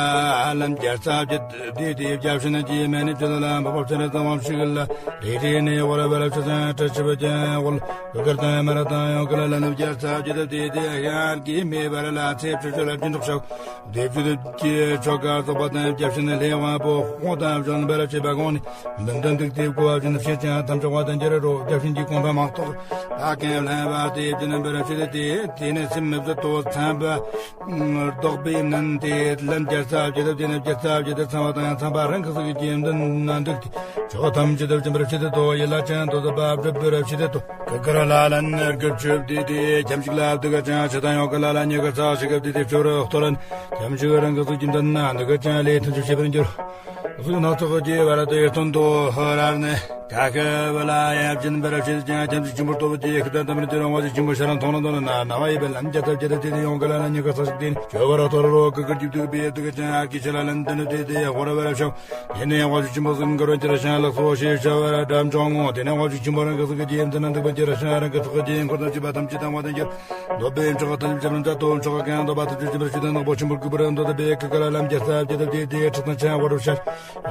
ལན་བརྒྱ་རྩ་བརྒྱད་དེ་དེ་བརྒྱ་བྱིན་གྱི་མ་ཎི་བརྒྱད་ལ་འབབ་པ་ཅན་རེ་ཟུང་བ་ཞིག་ལ་རེ་རེ་ནས་འོར་བར་ཆུ་ཚན་དྲི་ཆུ་བ་ཅན་འོལ་གུ་གར་དང་མ་ར་དང་ཡང་ཀུན་ལ་ལན་བརྒྱ་རྩ་བརྒྱད་དེ་དེ་ཡང་གི་མེ་བར་ལ་ཚེ་བཅུ་བཅུ་ལ་སྦྱིན་སོགས་བྱ། དེ་བཅུ་དེ་ཀྱི་ཆོ་ག་རྫོགས་པ་དང་བརྒྱ་བྱིན་ལྷའི་དབང་པོ་དཔུང་དང་བྱོན་པར་བྱེད་པ་དགོངས་ནས་མདུན་དུ་འདུག་སྟེ་བསྐོར་བ་བྱིན་ཞེས་ཀྱང་ཐམས་ཅད་དབང་དུ་འགྱུར་རོ། བརྒྱ་བྱིན་གྱི་དགོངས་པ་མ་གཏོགས་ཕ་ཀན་ལྷན་པ་དེ་བྱིན་པར་བྱེད་དེ་དེ་ནས་སེམས་མི་བཟོད་དོ་ཚངས་པ་ལྡོག་པའི་ནན་ཏེ་ལན་བརྒྱ་རྩ་བརྒྱད་དེ་ནས་བརྒྱ་རྩ་བརྒྱད་དེ་ཚངས་པ་དང་ཚངས་པ་རང་གི་སྲོག་གི་རྒྱུན་དུ་ན་འདུག་སྟེ་ཆོས་ཐམས་ཅད་དུ་སྦྱིན་པར་བྱེད་དོ། ཡིད་ལ་ཅན་དོ་དོ་པ་སྒྲུབ་པར་བྱེད་དོ། གུ་གུ་ར་ལ་ལན་དགུ་བཅུ་དེ་དེ་ཁྱམས་ཞིག་ལ་འདུག་ཅིང་ཕྱི་དང་ཡང་ཀུན་ལ་ལན་ཉི་ཤུ་རྩ་གཅིག་གི་དེ་དེ་ཕྱོགས་རུ་གཏོར་ལན། ཁྱམས་ཞིག་རང་གི་སྲོག་གི་རྒྱུན་དུ་ན་འདུག་ཅིང་ལས་ཐུན་ཚོད་བྱེད་པར་འགྱུར། གཟུགས་སྣ་ཚོགས་ཀྱི་བར་དུ་ཡར་སྟོན་དུ་ཧོ་རར་ནི། ག་ཁ་བུ་ལ་ཡབ་སྦྱིན་པར་བྱེད་ཅིང་ཁྱམས་ཀྱི་ཆུན་པོར་ལྟོ་བུ་ཅི་ཡི་ཁི་ཏ་ཏ་མར་ཅི་རང་བ་ཅི་ཆུན་པོ་ཤ་རང་མཐོང་ན་མཐོང་ན་ན་ན་བ་ཡི་བེ་ལན་ཇ་ཐབ་ཇ་ཐབ་ཅི་དེ་ཡོང་ག་ལ་ན་ཉི་ཁ་ས་ཞིག་དེ་ནི་ཇོ་བ་ར་ཐོ་ར་རོ་ཀི་ཀི་ཇི་བདུག་བེ་བདུག་ཅང་ཨ་ཀི་ཆ་ལ་ལན་དུ་ནི་དེ་དེ་ཧོ་ར་བ་ར་ཤོ། དེ་ནས་བ་ཅི་ཆུན་པོ་སུན་ག་རོ་ཅི་ར་ཤ་ལག་སོ་ཤེ་ཤ་བ་ར་འགྲམ་ཅོང་ངོ་དེ་ནས་བ་ཅི་ཆུན་པོ་རང་གི་སུ་ཀི་ཇི་ཡིན་དུ་ན་འདུག་པ་ཅི་ར་ཤ་རང་གི་སུ་ཀི་ཇི་ཡིན་ཁོ་ན་ཅི་བ་ཐམས་ཅི་དང་བ་དང་ཅི། ལོ་པའི་མཆོག་ཐམས་ཅད་རང་ཚ་དོ་མཆོག་གང་དོ་བ་ཐམས་ཅད་ཅི་བར་ཅི་དང་ནག་པོ་ཆུན་པོར་གུས་པར་འདོད་པའི་ཀི་ཀ་ལ་ལམ་རྒྱ་ས་ཇི་ཐབས་ཅི་དེ་ཁྲི་དང་ཆ་བ་རུ་ཤ།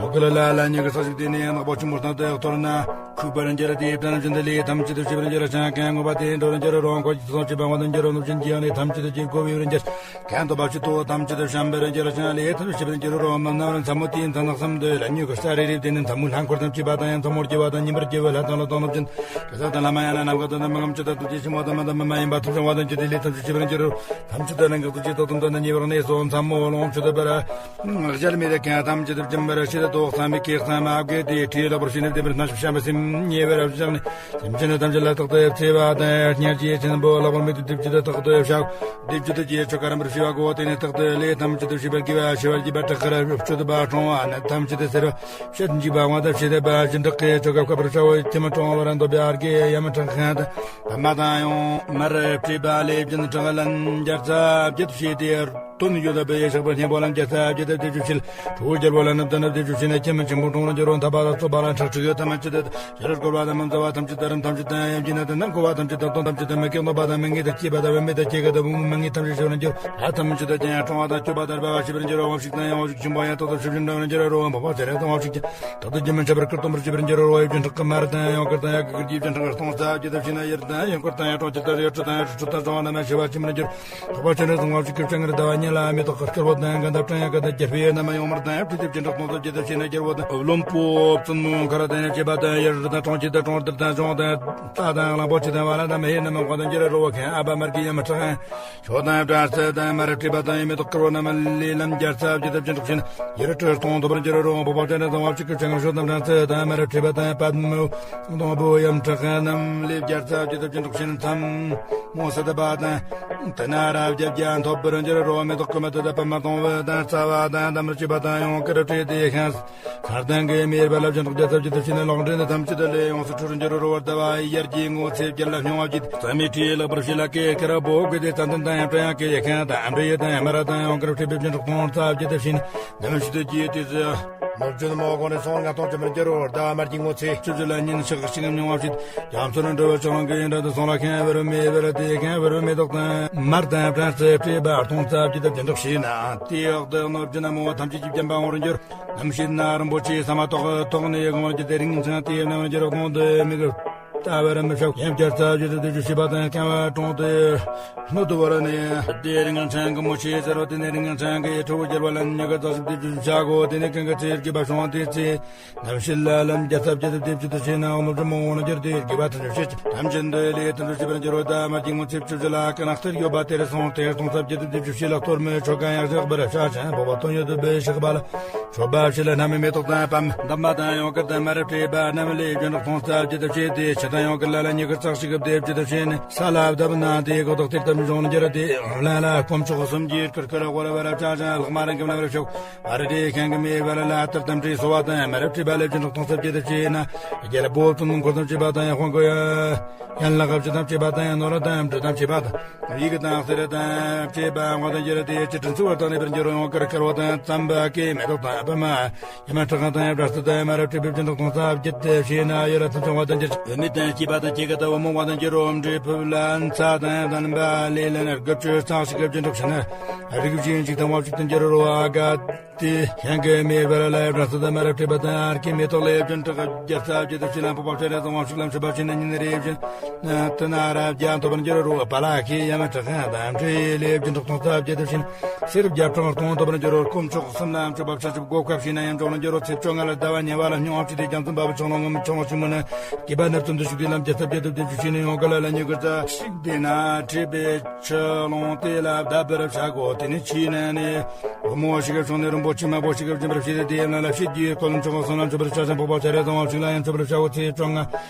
ཡོ་ཀི་ལ་ལ་ལ་ཉི་གི་ས་ཞིག་དེ་ནས་ནག་པོ་ཆུན་པོར་སྟོན་ཏེ་གཏོར་ན། ཁུག་པར་འགྱུར་ཏེ། དེ་ནས་བྱོན་ཏེ་ལས་ཐམས་ཅད་ཤེས་པར་འགྱུར་ཞིང་། གང་ངོ་བ་དེ་འགྲོ་རུ་འགྱུར་རོ། འཁོར་གྱི་ཚོགས་ཀྱི་འབངས་བ་དང་འགྱུར་རོ། ནུབ་ཅན་གྱི་ཡང་ནི་ཐམས་ཅད་ཀྱི་གོ་བའི་རུ་འགྱུར། གང་ཐོབ་པ་ཞིག་ཐོབ་ཐམས་ཅད་བྱམས་པར་འགྱུར་ཞིང་། ལས་ཐམས་ཅད་ཤེས་པར་འགྱུར་རོ། མ་ནམ་ར་མཚན་མོ་དེའི་མཚན་ནགས་སམ་དུ་ལ་ཉུག་གི་ས་རི་རི། དེ་ནི་མཚན་མོའི་ལྷ་འཁོར་ཐམས་ཅད་པ་དང་ཡང་མཚན་མོར་སྐྱེ་བ་དང་ཉིན་པར་སྐྱེ་བའི་ལྷ་དང་ལྷ་དང་སློབ་ཆེན་གེ་སར་དང་བླ་མ་ཡང་ན་ནམ་མཁའ་དང་ནམ་མཁའ་མཉམ་གཅིག་ཏུ་དུས་ཀྱི་ཕྱི་མོ་དང་མ་དང་མ་མ་ཡིན་པ་ཐམས་ཅད་བ་དང་བཅས་ཏེ་ལས་ཐམས་ཅད་ཤེས་པར་འགྱུར་རོ། ཐམས་ཅད་དུ་ནང་གི་གཟུགས་ཀྱི་དོ་དམ་དུ་ནི་ཉེ་བར་གནས་སོ། མཚན་མོ་ལོངས་སྤྱོད་དུ་པར། གཞལ་མེད་དུ་ཁེངས་ཐམས་ཅད་དུ་བཅིངས་པར་བྱེད་དོ། བསམ་མི་ཁེགས་ཙམ་མ་བགོས་ཏེ་ཁྲིད་ལེགས་པར་བྱས་ནས་བདེ་བར་སྣང་ཞིང་བྱམས་པ་སེམས་ཉེ་བར་བཞག་ནས། སེམས་ཅན་ཐམས་ཅད་ལ་རྟག་ཏུ་བརྩེ་བ་དང་སྙིང་རྗེ་ཆེན་པོ་ལེགས་པར་མོས་ཏེ་སྡིག་སྤྱོད་དུ་རྟག་ཏུ་བཤགས། སྡིག་སྤྱོད་དུ་བྱས་ཆོ་ག་རིམ་པར་བྱས་པ་གོ། དེ་ནས་རྟག་ཏུ་ལས་ཐམས་ཅད་དུ་ཤེས་པར་དགེ་བ་ཆེ་བར་བགྱི་བ་སྤྲག་ཁར་སྤྱོད་པ་གྲོང་བ་ནི་ཐམས་ཅད་དུ་སེར་བ་ཕྱེད་འཇིགས་པ་དབང་དུ་བྱེད་པ་བཞིན་དུ་བཀའི་ཆོ་ག་བཀའ་བར་བྱའོ། ཁྱིམ་གྲོང་བར་འདོད་པའི་ཨར་གྱི་ཡ་མི་ཁྲག་ཁན་དུ་བ་མ་དང་ཡང་མར་བྲིས་པ་ལས་བྱིན་ཁྲག་ལན་བརྒྱ་རྩ་བརྒྱད་དུ་བྱས་ཏེ། དོན་ཡོད་པའི་ཡེ་ཤེས་པ་སྙིང་པོ་ལ་བརྒྱ་རྩ་བརྒྱད་དུ་བརྒྱད་ཅུ་ཕྱིར། ཁྲོ་བོ་རྒྱལ་པོ་ལ་རྣམ་དག་རྣམ་བརྒྱད་ཅུ་ཕྱིར་ན། ཁྱིམ་ཆེན་པོ་གྲོང་ལ་འགྱུར་རོ། འཐབ་པ་ལ་རྩོད་པ་ལ་ཁྲག་ཁྲིག་ཡོད་ཐ་མ་ཅི་དུ་ཕྱི་རོལ་བསྐོར་བ་དང་མ་འཛོལ་བ་ཐམས་ཅད་དང་རིམ་ཐམས་ཅད་དང་ཡང་བགྱིས་ན་དང་ནམ་འཁོར་བ་ཐམས་ཅད་དང་སྟོང་ཐམས་ཅད་དང་མི་སྐྱེ་གནོད་པ་དང་མི་ངེས་དང་སྐྱེས་པ་དང་བུད་མེད་དང་སྐྱེ་རྒ་དང་བུ་མོ་མི་ངེས་ཐམས་ཅད་ཤི་བར་འགྱུར། ལྷ་ཐམས་ཅད་དང་ཀྱང་གྲོང་བ་དང་སྐྱོབ་པ་དང་སྦ་བ་ཤེས་པར་འགྱུར་རོ། དབང་ཕྱུག་དང་ཡང་དབང་ཕྱུག་ཆེན་པོ་ཡང་དག་ཏུ་ཤེས་པར་འགྱུར་རོ། འཕགས་པ་སྤྱན་རས་གཟིགས་དབང་ཕྱུག་ཀྱང་རྟག་ཏུ་རྒྱུན་མི་འཆད་པར་བསྐུལ་སྟོན་པར་བྱེད་པར་འགྱུར་རོ། ཡབ་ཀྱི་ཕྲག་གི་མར་དང་ཡང་དཀར་དང་ཡང་གི་གུར་གྱི་ཡབ་ཀྱི་ཕྲག་གི་སྟོང་རྩ་བརྒྱད་དུ་ཕྱིར་ན། ཡར་དང་ཡང་དཀར་དང་ཡང་ཁྲི་ཕྲག་དང་ཕྲག་དང་བ་རྣམས་ཤེས་པར་བྱེད་པར་འགྱུར། འཕགས་པ་སྤྱན་རས་གཟིགས་དབང་ཕྱུག་གི་སྤྱན་སྔར་ཟླ་བ་གཉིས་ལ་མེ་ཏོག་དཀར་པོ་དང་དགའ་འདབ་ཕྲེང་ཡང་དགའ་འདབ་བརྒྱད་པའི་རྣམ་ཡང་དམར་དང་ཡང་ཁྲི་ལྡེ་བཞི་ཕྲག་སྟོང་དུ་བརྒྱད་དུ་ཕྱིར་ན། རྒྱལ་པོ་དང་བློན་པོ་བཙུན་མོ་མཁའ་ར་དང་ཡང་བཅས་པ་དང་ཡུལ་རི་དང་གྲོང་ཁྱེར་དང་གྲོང་རྡལ་དང་ལྗོངས་དང་རྟ་དང་གླང་པོ་ཆེ་དང་བ་ལང་དང་མི་ཡི་རྣམ་ཡང་དབང་དུ་འགྱུར་རོ། གང་ཨ་བ་མར་གྱི་ཡ་མི་ཁྲག་ཁན་ཞོ་དང་བྲག་རྩི་དང་མར་བྲིས་པ་དང་ཡང་མེ་ཏོག་དཀར་པོ་རྣམས་ལས་ལམ་བརྒྱ་རྩ་བརྒྱད་དུ་བྱིན་རོགས་ཞེ་ན། ཡུལ་གྲུ་སྟོང་ཐོབ་པར་འགྱུར་རོ། འཕགས་པ་སྤྱན་རས་གཟིགས་དབང་ཕྱུག་གི་སྤྱན་སྔར་ཞོ་དང་བྲག་རྩི་དང་མར་བྲིས་པ་དང་པདྨོ་སྟོང་པོ་ཡང་ཁྲག་ཁན་རྣམས་ལས་བརྒྱ་རྩ་བརྒྱད་དུ་བྱིན་རོགས་ཞེ་ན། མཚན་མོ་སི་ཏ་བ་དང་དེ་ན་ར་བརྒྱད་བརྒྱ་ཐོབ་པར་འགྱུར་རོ། མེ་ཏོག་གི་མ་དུ་དང་པདྨ་སྟོང་པོ་དང་རྩ་བ་དང་དམར་བཅས་པ་དང་ཡང་དཀར་བྲིས་ཏེ་ཤིང་། མཁར་དང་གི་མེ་བ་ལ་བྱིན་རོགས་བརྒྱ་རྩ་བརྒྱད་དུ་ཕྱིར་ན། ལོག་འདྲེན་ནི་ཐམས་ཅད་དུ་ལས་ཡོངས་སུ་གྲོལ་འགྱུར་རོ། ཟླ་བ་ཡར་གྱི་ངོ་ཚེས་བརྒྱད་ལ་སྨྱུང་བ་བགྱིས་ཏེ། རྩ་མེད་ཁྲིད་ལེགས་པར་བྱས་ལ་ཀེ་ཁ་ར་བོ་གི་དེ་ཙན་དན་དང་ཡང་བྲན་ཡང་ཀེ་ཡེ་ཁན་དང་འབྲི་ཡེ་དང་ཡང་མ་ར་དང་ཡང་དཀར་བྲིས་པའི་བྱིན་རོགས་སྟོང་རྩ་བརྒྱད་དུ་ཕྱིར་ན། ནམ་ཞིག་ཏུ་སྐྱེས་ཏེ་ཟེར། ནོར་བཅུད་མོ་གོང་ནས་སོང་ང་གཏོང་བྱེད་མི་འགྱུར་རོ། ཟླ་བ་དམར་གྱི་ངོ་ཚེས་བཅུ་བཞི་ལ་ཉིན་ཞག་གཅིག་གམ་སྨྱུང་བ་བྱེད། རྒྱ་མཚོ་ནི་འགྲོ་བའི་ཕྱོགས་ལ་གི་ཡིན་འདྲ་དུ་སོང་ལ་ཁེངས་པར་མེད་པར་དེ་ཁེངས་པར་མེ་ཏོག་དང་མར་དང་བྲན་རྩི་བྲིས་པ་སྟོང་རྩ་བརྒྱད་དུ་བྱིན་རོགས་ཞེ་ན། དེའི་འོག་ཏུ་ནོར་བཅུད་ནི་མོ་ཐམས་ཅད་ཀྱི་བྱམས་པ་འོང་རུ་འགྱུར། ནམ་ཞིག་ན་རིན་པོ་ཆེའི་ས་མ་ཐོག་ཐོག་ནས་གང་བར་གྱི་དེ་རིང་ཚང་དེའི་ནང་འགྱུར་གོང་དུ་མི་གི་ལྟ་བར་མི་ཤོག་ཡང་བསྐྱར་རྩ་བརྒྱད་དུ་བཅུ་བཞི་པ་དང་རྐྱང་བ་གྲོང་དུ་སྣོད་དུ་བར་ནས། དེ་རིང་ཕྲན་གྱི་མོ་ཆེ་ཟེར་བ་དེ་ནས་རིང་ཕྲན་གྱི་ཁྲོ་བོ་རྒྱལ་བ་ལ་ཉེ་གི་རྩ་ཞིབ་ཏུ་བྱ་དགོས། དེ་ནས་གང་གི་ཚེ་དགེ་བ་བྱུང་བ་དེ་ཚེ་ནམ་ཞིག་ལ་ལམ་བརྒྱ་རྩ་བརྒྱད་དུ་དེ་བཅུ་དུ་བྱས་ན་འོ་ནོར་གྱི་མོ་འོ་ན་འགྱུར་ཏེ་དགེ་བ་ཐམས་ཅད་བྱེད་ཅིང་ཐམས་ཅད་འདོད་ལས་ཐམས་ཅད་ཤེས་པར་འགྱུར་རོ། ད་མ་གྱི་ངོ་ཚེ་བཅུ་བཞི་ལ་ཀ་ན་གཏེར་ཡོད་པ་དེར་སོང་སྟེ་སྟོང་རྩ་བརྒྱད་དུ་དེ་བཅུ་བྱས་ལ་གཏོར་མའི་ཆོ་ག་ཡང་བཞག་པར་བྱ་ཞིང་འཕགས་པ་དོན་ཡོད་དུ་འབད་ཤེས་པ་ལ། མཆོད་པ་ཕྱི་ལ་སྣ་མིན་མེ་ཏོག་དང་པདྨ་འདབ་མ་དང་ཡང་དཀར་དང་མར་བྲིས་པ་རྣམས་ལས་བྱིན་རོགས་སྟོང་རྩ་བརྒྱད་དུ་བྱས་ཏེ་ཕྱི་དང་ཡང་དཀར་ལ་ལ་ཉེ་གི་རྩ་ཞིབ་ཏུ་བདེ་བརྒྱད་དུ་བྱས་ནས་ས་ལ་བརྡབ་ན་དེའི་གོ་ཐོག་གཏེར་དམ་འབྱུང་འགྱུར་ཏེ། ལ་ལ་དཀོན་མཆོག་གསུམ་གྱི་དཀར་དཀར་དབོར་བར་བྱ་ཞིང་ལྷག་མ་རང་གི་རྣམ་རབ་ཤོག་བར་དེ་ཤང་གི་མེ་བ་ལ་ལ་ལྟར་དམ་བྲིས་གསོལ་བ་དང་མར་བྲིས་པ་ལས་བྱིན་རོགས་སྟོང་རྩ་བརྒྱད་དུ་བྱས་ན། རྒྱལ་པོ་དུ་མུན་འཁོར་དང་བཅས་པ་དང་ཡང་དབང་གི་ཡན་ལག་བཅུ་དང་བཅས་པ་དང་ཡང་ནོར་དང་འབྲུ་དང་བཅས་པ་དང་། ཡི་གེ་དང་གསེར་དང་བཅས་པ་དབང་དུ་འགྱུར་ཏེ་ཅི་དྲིན་ཚུལ་བར་དང་ནུས་པར་འགྱུར་རོ། ཡང་དཀར་དཀར་བོ་དང་ཙམ་པ་ཀའི་མེ་ཏོག་དང་པདྨ་ཡ་མ་ཁྲག་དང་ཡང་བྲག་རྩི་དང་ཡ་མ་ར་བྲིས་པའི་བྱིན་རོགས་སྟོང་རྩ་བརྒྱད་དུ་བྱས་ན་ཡུལ་ལ་ཐམས་ཅད་དབང་དུ་འགྱུར། བུད་མེད་དང་སྐྱེས་པ་དང་སྐྱེ་རྒ་དང་བུ་མོ་དབང་དུ་འགྱུར་རོ། འབྲས་བུ་ལ་ཚྭ་དང་ལྡན་པ་ལས་ལ་ནི་དགུ་བཅུ་རྩ་གཅིག་གི་བྱིན་རོགས་ཞེ་ན། རིགས་བཞིན་གཅིག་དང་དབང་ཕྱུག་ཏུ་འགྱུར་རོ། ཨ་ག་དེ་ཡང་གི་མེ་བ་ལ་ལ་ཡ་བྲག་རྩི་དང་མར་བྲིས་པ་དང་ཨར་ཀི་མེ་ཏོག་ལས་བྱིན་རོགས་བརྒྱ་རྩ་བརྒྱད་དུ་བྱས་ན་འཕགས་པ་སྤྱན་རས་གཟིགས་དབང་ཕྱུག་ལ་མཆོད་པ་བྱས་ན་ཉིན་རེ་བཞིན་དུ་ན་ར་བརྒྱ་ཐོབ་པར་འགྱུར་རོ། པ་ལ་ཁའི་ཡ་མ་ཁྲག་ཁན་དང་འབྲས་ལས་བྱིན་རོགས་སྟོང་རྩ་བརྒྱད་དུ་བྱས་ན་གསེར་བརྒྱ་ཕྲག་སྟོང་ཐོབ་པར་འགྱུར་རོ། དཀོན་མཆོག་གསུམ་ལ་མཆོད་པ་ཕྱག་ཞུ་བགོ་སྐལ་བྱས་ན་ཡང་འཇོག་ལ་འགྱུར་རོ། ཚེས་བཅོ་ལྔ་ལ་ཟླ་བ་ཉེ་བ་ལ་སྨྱུང་བ་བྱས་ཏེ་རྒྱ་མཚོ་འབབ་ཆུ་ལོང་ངུ་མི་ཆུང་བ་ཆུ་མོ་ན་སྐྱེས་པ་ནར་ཙམ་དུ་ཞུགས་ཏེ་ལམ་བརྒྱ་རྩ་བརྒྱད་དུ་བདེ་བཅུ་བྱས་ནས་ཡང་ག་ལ་ལ་ཉེ་གི་རྩ་ཞིག་དེ་ན་བྲིས་པའི་ཆུ་ཀླུང་དེ་ལ་བརྡབ་པར་བྱ་དགོས། དེ་ནི་ཕྱིས་ནས་ནི་བུ་མོ་ཞིག་གི་བྱུང་ནས་རིན་པོ་ཆེ་མང་པོ་ཞིག་གི་སྦྱིན་པར་བྱས་ཏེ། དེའི་ནང་ལ་ཕྱིས་ཀྱི་དཀོན་མཆོག་གསུམ་ལ་མཆོད་པར་བྱ་ཞིང་འཕགས་པ་སྤྱན་རས་གཟིགས་དབང་ཕྱུག་ལ་ཡང་མཆོད་པར་བྱའོ། ཚེས་བཅོ་ལྔ་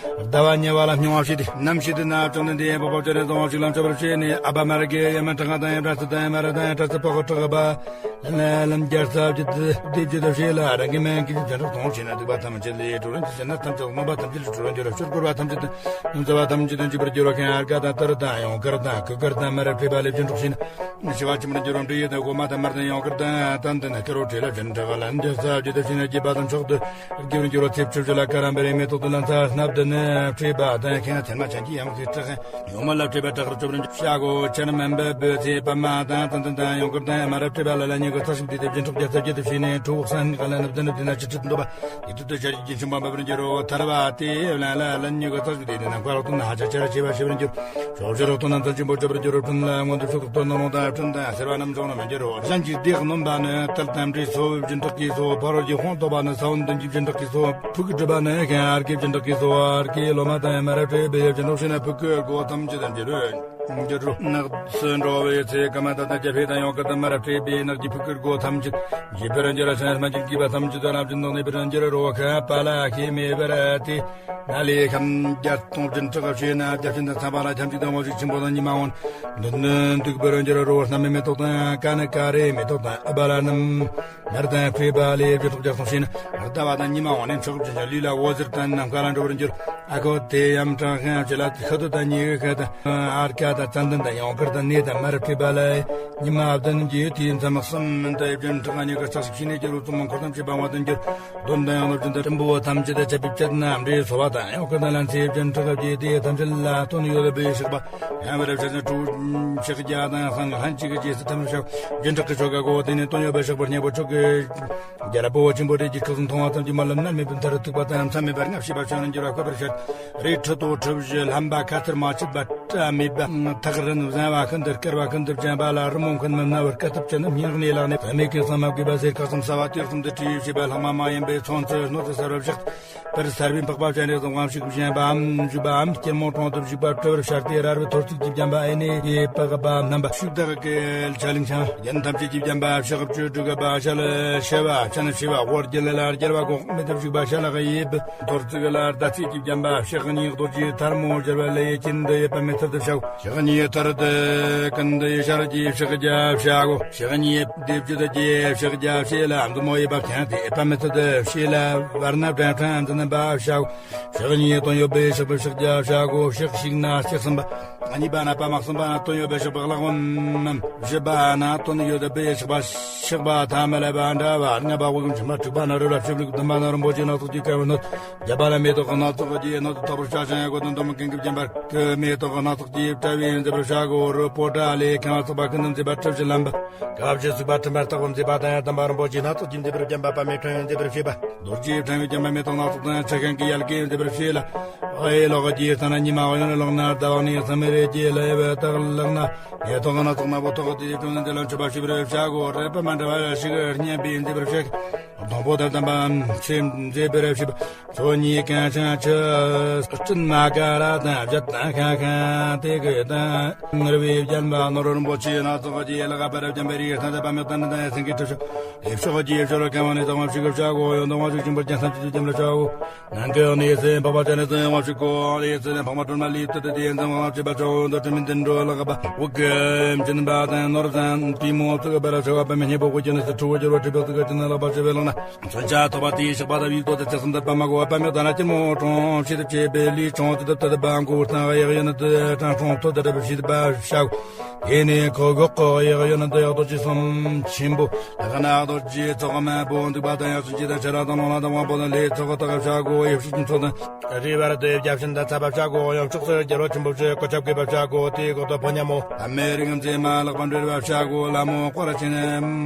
ཟླ་བ་ཉེ་བ་ལ་སྨྱུང་བ་བྱས་ཏེ། ནམ་ཞིག་ཏུ་ན་བཅོམ་ལྡན་འདས་འཕགས་པ་སྤྱན་རས་གཟིགས་དབང་ཕྱུག་ལ་མཆོད་པར་བྱས་ནས་ཨ་བ་མར་གྱི་ཡ་མ་ཁྲག་ཁན་དང་ཡ་བྲག་རྩི་དང་ཡ་མ་ར་དང་ཡ་བྲག་རྩི་ཕོ་ཁ་ཁྲག་པ་ལམ་བརྒྱ་རྩ་བརྒྱད་དུ་བདེ་བརྒྱད་དུ་བྱས་ལ་རང་གི་སྨན་གྱི་བྱིན་རོགས་སྟོང་བྱས་ན་སྡིག་པ་ཐམས་ཅད་ལས་གྲོལ། འཇིགས་ཆེན་ན་ཐམས་ཅད་རྨོངས་པ་ཐམས་ཅད་ལས་གྲོལ་འགྱུར་རོ། ཆོས་སྐོར་བ་ཐམས་ཅད་དང་ཡོངས་འཛིན་པ་ཐམས་ཅད་དང་འཇིགས་པར་འགྱུར་རོ། ཁན་ཨར་ཀ་དང་ཏར་དང་ཡང་དཀར་དང་གུར་དཀར་དང་མར་བྲིས་པ་ལས་བྱིན་རོགས་ཞེ་ན། ཞི་བ་ཆེན་པོར་འགྱུར་རོ། འབྲས་ཡོས་དང་སྒོ་མ་དང་མར་དང་ཡང་དཀར་དང་ ཏན་ཏན་ན་ཀ་རོ་བྲེ་ལ་བྱིན་གྲགས་ལ་འདི་ས་བརྒྱུད་དུ་ཕྱིན་ན་རྒྱས་པ་དང་མཆོག་ཏུ་དགེ་བར་འགྱུར་བ་ཚེ་བཅུ་བཞི་ལ་ཀ་རམ་པ་རེ་མེ་ཏོག་ཏུ་ལན་ཚ་སྣབས་ཏུ་ནི་བྲེས་པ་དང་ཁེངས་ཚེར་མ་ཅན་གྱི་ཡང་གི་སྲེག་ཡོང་མ་ལ་བྲེས་པ་བྲག་རི་བཅུ་བར་བྱ་སྒོ་ཆེར་མན་པ་བོད་ཚེ་པདྨ་དང་ཙན་དན་དང་ཡོངས་གར་དང་ཡ་མ་རབ་བྲེས་པ་ལ་ལ་ཉེ་གི་ཚ་ཞིག་དུས་དེ་བཞིན་འཕྲོག་རྒྱ་ཚ་རྒྱུད་དུ་ཕྱིན་ནས་ཁྲོ་བོ་སན་ག་ལ་ནུབ་ཏུ་ནུབ་དེ་ན་ཅི་ཁྲིད་འདོད་པ། ཡིད་དུ་དུ་ཤར་གྱི་ཆུན་པ་འབབ་པར་འགྱུར་རོ། ཐར་བ་དེ་ལ་ལ་ལན་ཉུ་ག་ཚར་གྱི་དེ་ནི་ནམ་མཁའ་རོག་ཏུ་ན་ཧ་ཅང་ཆེ་ར་ཆེ་བ་ཞེ་བར་འགྱུར། ཞོག་ཆེ་རོག་ཏུ་ན་མཚན་ཆེན་པོ་ཆོ་བར་འགྱུར་རོ། ཕྲིན་ལ་མངོན་དུ་ཕྱོགས་ཏུ་ནོ་ནོ་དང་ཕྲིན་དང་སེར་བ་རྣམས་འབྱུང་ནོ་མི་འགྱུར་རོ། གཞན་གྱི་སྡེ་སྣོམ་པ་ནི་ཏལ་དམ་འདྲེས་སོ་སྦྱིན་བདག་གིས་སོ། ཕ་རོལ་གྱི་ཧོང་ཐོབ་པ་ནི་ས་བོན་བདུན་གྱི་སྦྱིན་བདག་གིས་སོ། ཕུག་གི་གྲུབ་པ་ནི་ཁན་ཨར་གྱི་སྦྱིན་བདག་གིས་སོ། ཨར་གྱི་ལོ་མ་དང་ཡ་མ་ར་ཏྲེ་བེ་ཡ་སྦྱིན་བདག་ཤིན་ན་ཕུག་གི་སྒོ་ཐམས་ཅད་དུ་འགྱུར་རོ། འགྱུར་རོ། ནགས་སུ་འགྲོ་བའི་ཚེ་ཀ་མ་ད་ད་རྒྱ་ཕེ་དང་ཡོང་ཀ་ད་མ་ར་ཏྲེ་བེ་ནགས་ཀྱི་ཕུག་གི་སྒོ་ཐམས་ཅད་འཇིག་པར་འགྱུར་ར། ཤ་མ་གྱི་གི་བ་ཐམས་ཅད་དུ་རབ་ཅིན་ནོག་ནི་པར་འགྱུར་རོ། ཁ་པ་ལ་ཁེ་མེ་བར་ཏེ། ན་ལེ་ཁམ་བརྒྱ་སྟོང་བདུན་ཕྲག་བཤད་ན་བརྒྱ་བྱིན་དང་ཚངས་པ་ལ་ཁྱམས་ཅིག་དང་དབང་ཕྱུག་ཆེན་པོ་དང་ཉི་མ་འོན། འདི་ནི་འདུག་པར་འགྱུར་རོ། སྣ་མའི་མེ་ཏོག་དང་ཀ་ནི་ཀ་རེ་མེ་ཏོག་དང་ཨ་བ་ལ་རྣམས། ནར་དང་ཁུའི་བ་ལེ་བཞི་ཐོག་རྒྱག་སོང་ཞིན། ཨར་ད་བ་དང་ཉི་མ་འོན་ནས་མཆོག་ཅན་ལུས་ལ་འོད་ཟེར་དང་ནམ་མཁའ་ལ་འགྲོ་བར་འགྱུར། ཨ་ཁོ་དེ་ཡམ་གྲངས་ཁང་བྱེད་ལ་ཁ་ཐུ་དང་ཉི་གི་ཁ་དང་ཨར་ཀ་དང་ཙན་དན་དང་ཡོང་ཁར་དང་ནེ་དང་མ་རབ་ཁུའི་བ་ལ་ཉི་མ་བདུན་གྱི་དུས་མཚམས་གསུམ་མིན་དུ་ཡབ་ཅན་ཕྲག་ཉི་གི་ཚགས་ཤིག་ཤིན་ནས་ཀྱི་རུ་ཙུམ་མོ་འཁོར་ཐམས་ཅད་པ་བ་དང་འགྱུར། གདོན་དང་ཡང་ནོར་ཅན་དང་སྲིན་པོ་ཐམས་ཅད་དང་བཅད་པའི་བཅད་རྣམས་འདྲེས་སོ་བ་དང་ཡང་ཁོ་དང་ལན་ཚེ་ཡབ་ཅན་ཕྲག་གི་དེ་ཐམས་ཅད་ལ་སྟོན་ཡོད་པའི་ཕྱག་པ། ཡང་བར་ཕྱག་ཅན་ཕྲུ་གུ་ཕྱག་རྒྱ་དང་སང་ལྷན་ཅིག་གི་རྗེས་སུ་ཐམས་ཅད་ཕྱག་རྒྱུན་དྲག་གི་ཆོ་ག་གོ་དེ་ནས་སྟོན་ཡོད་པའི་ཕྱག་པ་སྙན་པོ་མཆོག་གི་རྒྱལ་པོ་ཆེན་པོ་རིགས་ཀྱི་སྐུ་གསུང་མཐོང་བ་ཙམ་གྱིས་མ་ལམ་ན་མེད་པའི་མཐར་ཐུག་པ་དང་མཚམས་མེད་པར་ལྔ་བཞི་པ་ཆོས་རྣམས་འགྱུར་བ་བཀོད་པར་བཤད། རིགས་ཁྲི་དོ་ཁྲི་བཞི་ལྷམ་པ་ཁ་ཐུར་མ་ཆུད་པ་སྐྲ་མེད་པ་ཐག་རིང་བཟང་བ་ཤིན་ཏུ་དཀར་བ་ཤིན་ཏུ་འཇམ་པ་ལ་རི་མོ་མཁན་མི་སྣ་བར་དཀའ་ཐུབ་ཅན་ནི་སྙིང་ནས་ལག་ནས་བུད་མེད་ཀྱི་གསང་མ་གུས་པ་ཟེར་ཁ་གསུམ་ས་བ་དུས་གསུམ་དུ་བྲིས་ཡོད་ཞེས་པ་ལྷག་མ་མ་ཡིན་པའི་ཚོན་ཚོད་སྣོད་དུ་གསལ་བར་བཞག་པར་གསལ་བའི་འཕགས་པ་སྤྱན་རས་གཟིགས་དབང་ཕྱུག་བཞེངས་པའམ་བཞུགས་པའམ་སྐྱིལ་མོ་ཀྲུང་དུ་བཞུགས་པ་སྤྲུལ་པར་ཤར་ཏེ་རལ་པའི་ཐོར་ཚུགས་ཀྱིས་བརྒྱན་པ་ཨེ་ནས་ཀྱི་པགས་པ་རྣམ་པ་ཤུགས་དག་གི་ཆ་ལིང་ཆང་རྒྱན་ཐམས་ཅད་ཀྱིས་བརྒྱན་པ་ཕྱག་བཅུ་དྲུག་པ་ཞལ་ཕྱེ་བ་སྤྱན་ཕྱེ་བ་དབུ་རྒྱན་ལ་རྒྱལ་བ་གོང་མེད་དུ་བཞུགས་པ་ཞལ་ལག་གཡས་པའི་ཐོར་ཚུགས་ལ་ཟླ་ཚེས་ཀྱིས་བརྒྱན་པ་ཕྱག་གཉིས་རྡོ་རྗེའི་ཐལ་མོ་སྦྱར་བ་ལས་ཀྱིན་འདི་ཡོད་པ་མེད་ཚུལ་དུ་བྱའོ། ཕྱག་གཉིས་ཐར་ཏེ་ཀུན་ཏུ་ཡེ་ཤར་གྱི་ཕྱག་རྒྱ་བྱའོ། ཕྱག་གཉིས་ལྡེབས་བཅུ་དུ་རྒྱས་ཕྱག་རྒྱ་བྱས་ལ་མཛུབ་མོ་གཡས་པ་བརྐྱང་སྟེ་ཨེ་པ་མི་ཐུབ་ཏུ་བྱས་ལ་བར་སྣབས་བྲང་ཁྲང་འཛིན་པ་བྱའོ། ཕྱག་གཉིས་དོན་ཡོད་པའི་ཕྱག་པའི་ཕྱག་རྒྱ་བྱ་སྒོ་ཕྱག་ཞིག་ན་ལྕགས་སམ་པ། གཉིས་པ་ན་པདྨ་གསུམ་པ་ན་དོན་ཡོད་པའི་ཕྱག་པ་གླེགས་བམ། བཞི་པ་ན་དོན་ཡོད་པའི་ཕྱག་པ་ཕྱག་པ་ཐ་མ་ལ་པ་འདྲ་བ་ལྔ་པ་དབུ་ཡུམ་ཆེན་པ་དྲུག་པ་ན་རོ་ལ་ཕྱི་ལུགས་བདུན་པ་ན་རིན་པོ་ཆེ་སྣ་ཚོགས་ཀྱི་དཀར་བའི་སྣོད། བརྒྱད་པ་ལ་མེ་ཏོག་གི་སྣ་ཚོགས་ཀྱི་སྣོད་དུ་ཐོགས་པར་བྱ་ཞིང་གོ་དོན་དུ་མི་ཀུན་གྱིས་བརྒྱན་པར་གི་མེ་ཏོག་གི་སྣ་ཚོགས་ཀྱི་དཔྲལ་བའི་མཛེས་པར་བྱ་སྒོ་རུ་པོ་ཏ་ལས་ཁང་བ་ཚོགས་པ་ཀུན་ཏུ་མཛེས་པ་གྲུ་བཞི་ལམ་པ། དཀར་བཞི་ཟུག་པ་ཕྲིན་པ་རྟག་པར་མཛེས་པ་དང་ཡང་དམ་པ་རིན་པོ་ཆེའི་སྣ་ཚོགས་ཀྱི་མཛེས་པར་བརྒྱན་པ་པདྨའི་ཁྲོད་མཛེས་པར་བྱེད་པ། རྡོ་རྗེའི་ཕྲེང་བའི་བརྒྱན་པ་མེ་ཏོག་སྣ་ཚོགས་དང་ཆུ་ཤིང་གི་ཡལ་གས་མཛེས་པར་བྱེད་ལ། ཨེ་ལོག་གི་སྟེང་ན་ཉི་མ་གཡོན་ལོག་ན་ཟླ་བ་ནི་སང་མི་རེ་རྗེས་ལ་ཡེ་བའི་རྟགས་ལག་ན། མེ་ཏོག་སྣ་ཚོགས་སྣ་བོ་ཐོག་དེའི་དྲུང་ནས་དེ་ལ་མཆོད་པ་ཞུ་བར་བྱ་སྒོ་རེ་པ་མ་འདྲ་བ་ཞིག་སྙན་པའི་མཛེས་པར་བྱེད། སྡོང་པོ་དང་ལྡན་པའམ་ཚེ་མཛེས་པར་བྱེད་པ། ཚོ་གཉིས་གང་ཆང་ཆུ་སྤྲིན་མ་ཀ་ར་དང་བཞད་དང་ཁང་ཁང་དེ་གི་དང་རི་བའི་བརྒྱན་པ་ནོར་རིན་པོ་ཆེ་སྣ་ཚོགས་ཀྱི་ལག་པར་བརྒྱན་པའི་རིགས་ཐ་དད་པ་མེད་དང་ནི་དང་སེང་གེ་གྲུ་ཤོག་དེ་ཕྱོགས་ཀྱི་ཕྱོགས་ལ་ཀ་མ་ནི་དང་བ་ཕྱི་གི་བྱ་སྒོ་ཡོན་དང་བ་ཕྱུགས་ཆེན་པོ་རྒྱན་ཐམས་ཅད་དུ་བརྒྱན་པར་བྱའོ། ནང་གི་ནི་སེམས་འཕགས་པ་ཅན་ནི་སེམས་དབང་ཕྱུག་གོ་ལི་སེམས་འཕགས་མ་སྒྲོལ་མ་ལི་ཏི་ཏི་དེ་ཡན་ཚང་དབང་ཕྱུག་པ་ཆོ་འདོ་དྲི་མི་འདི་འགྲོ་ལག་པ་དབུ་གི་འབྱིན་པ་དང་ནོར་བཟང་དེ་མོ་ཚུགས་པར་ཆོ་བ་པ་མི་སྙན་པོ་དབུ་ཀྱི་ནི་སེ་ཁྲུ་བོ་སྦྱོར་བ་གྲུབ་པའི་ཚུགས་ཀྱི་ནི་ལག་པ་ཆེ་བའི་ལག་ན། མཚོན་ཆ་ཐོགས་པ་དེའི་ཞགས་པ་དང་བིའུ་ཏོ་དེ་ཚེ་གསུམ་དུ་པདྨ་གོ་བ་པདྨ་ཡོད་ན་སྐྱིལ་མོ་ཀྲུང་ཕྱི་དུ་བྱེད་པའི་ལུས་ཀྲུང་དེ་དུ་དེ་དུ་བ་མགོ་བོ་སྟེང་གཡག་ཡོད་ན་དེ་ཀྲང་ཀྲུང་ཐོ་དེ་དུ་བྱེད་པ་བྱའོ། དེ་ནས་ཁོ་གོག་གོ་གཡག་ཡོད་ན་དེ་གཡག་རྡོ་རྗེ་གསུམ་ཆེན་པོ་ལག་ན་རྡོ་རྗེ་ཚོགས་མ་པོ་འདུག་པ་དང་ཡང་སུ་ཅི་དང་ཆ་ར་དང་ལོང་ལ་དང་དབང་པོ་དང་ལས་ཚོགས་དག་བྱ་གོ་ཡབ་ཤུགས་ཀྱི་ཚོགས་དང་རེ་བར་དུ་ཡབ་བརྒྱ་བྱིན་དང་ཚ་བ་བྱ་གོ་ཡང་ཕྱོགས་སུ་རྒྱལ་བ་ཆེན་པོ་ཆོས་གོ་ཆབ་དགོས་པ་བྱ་གོ་དེའི་གོ་ཏོ་ཕོ་ཉ་མོ་ཨ་མའི་རིགས་མཛེས་མ་ལག་པ་འབྲེལ་བ་བྱ་གོ་ལ་མོ་ཀོ་ར་ཆེན་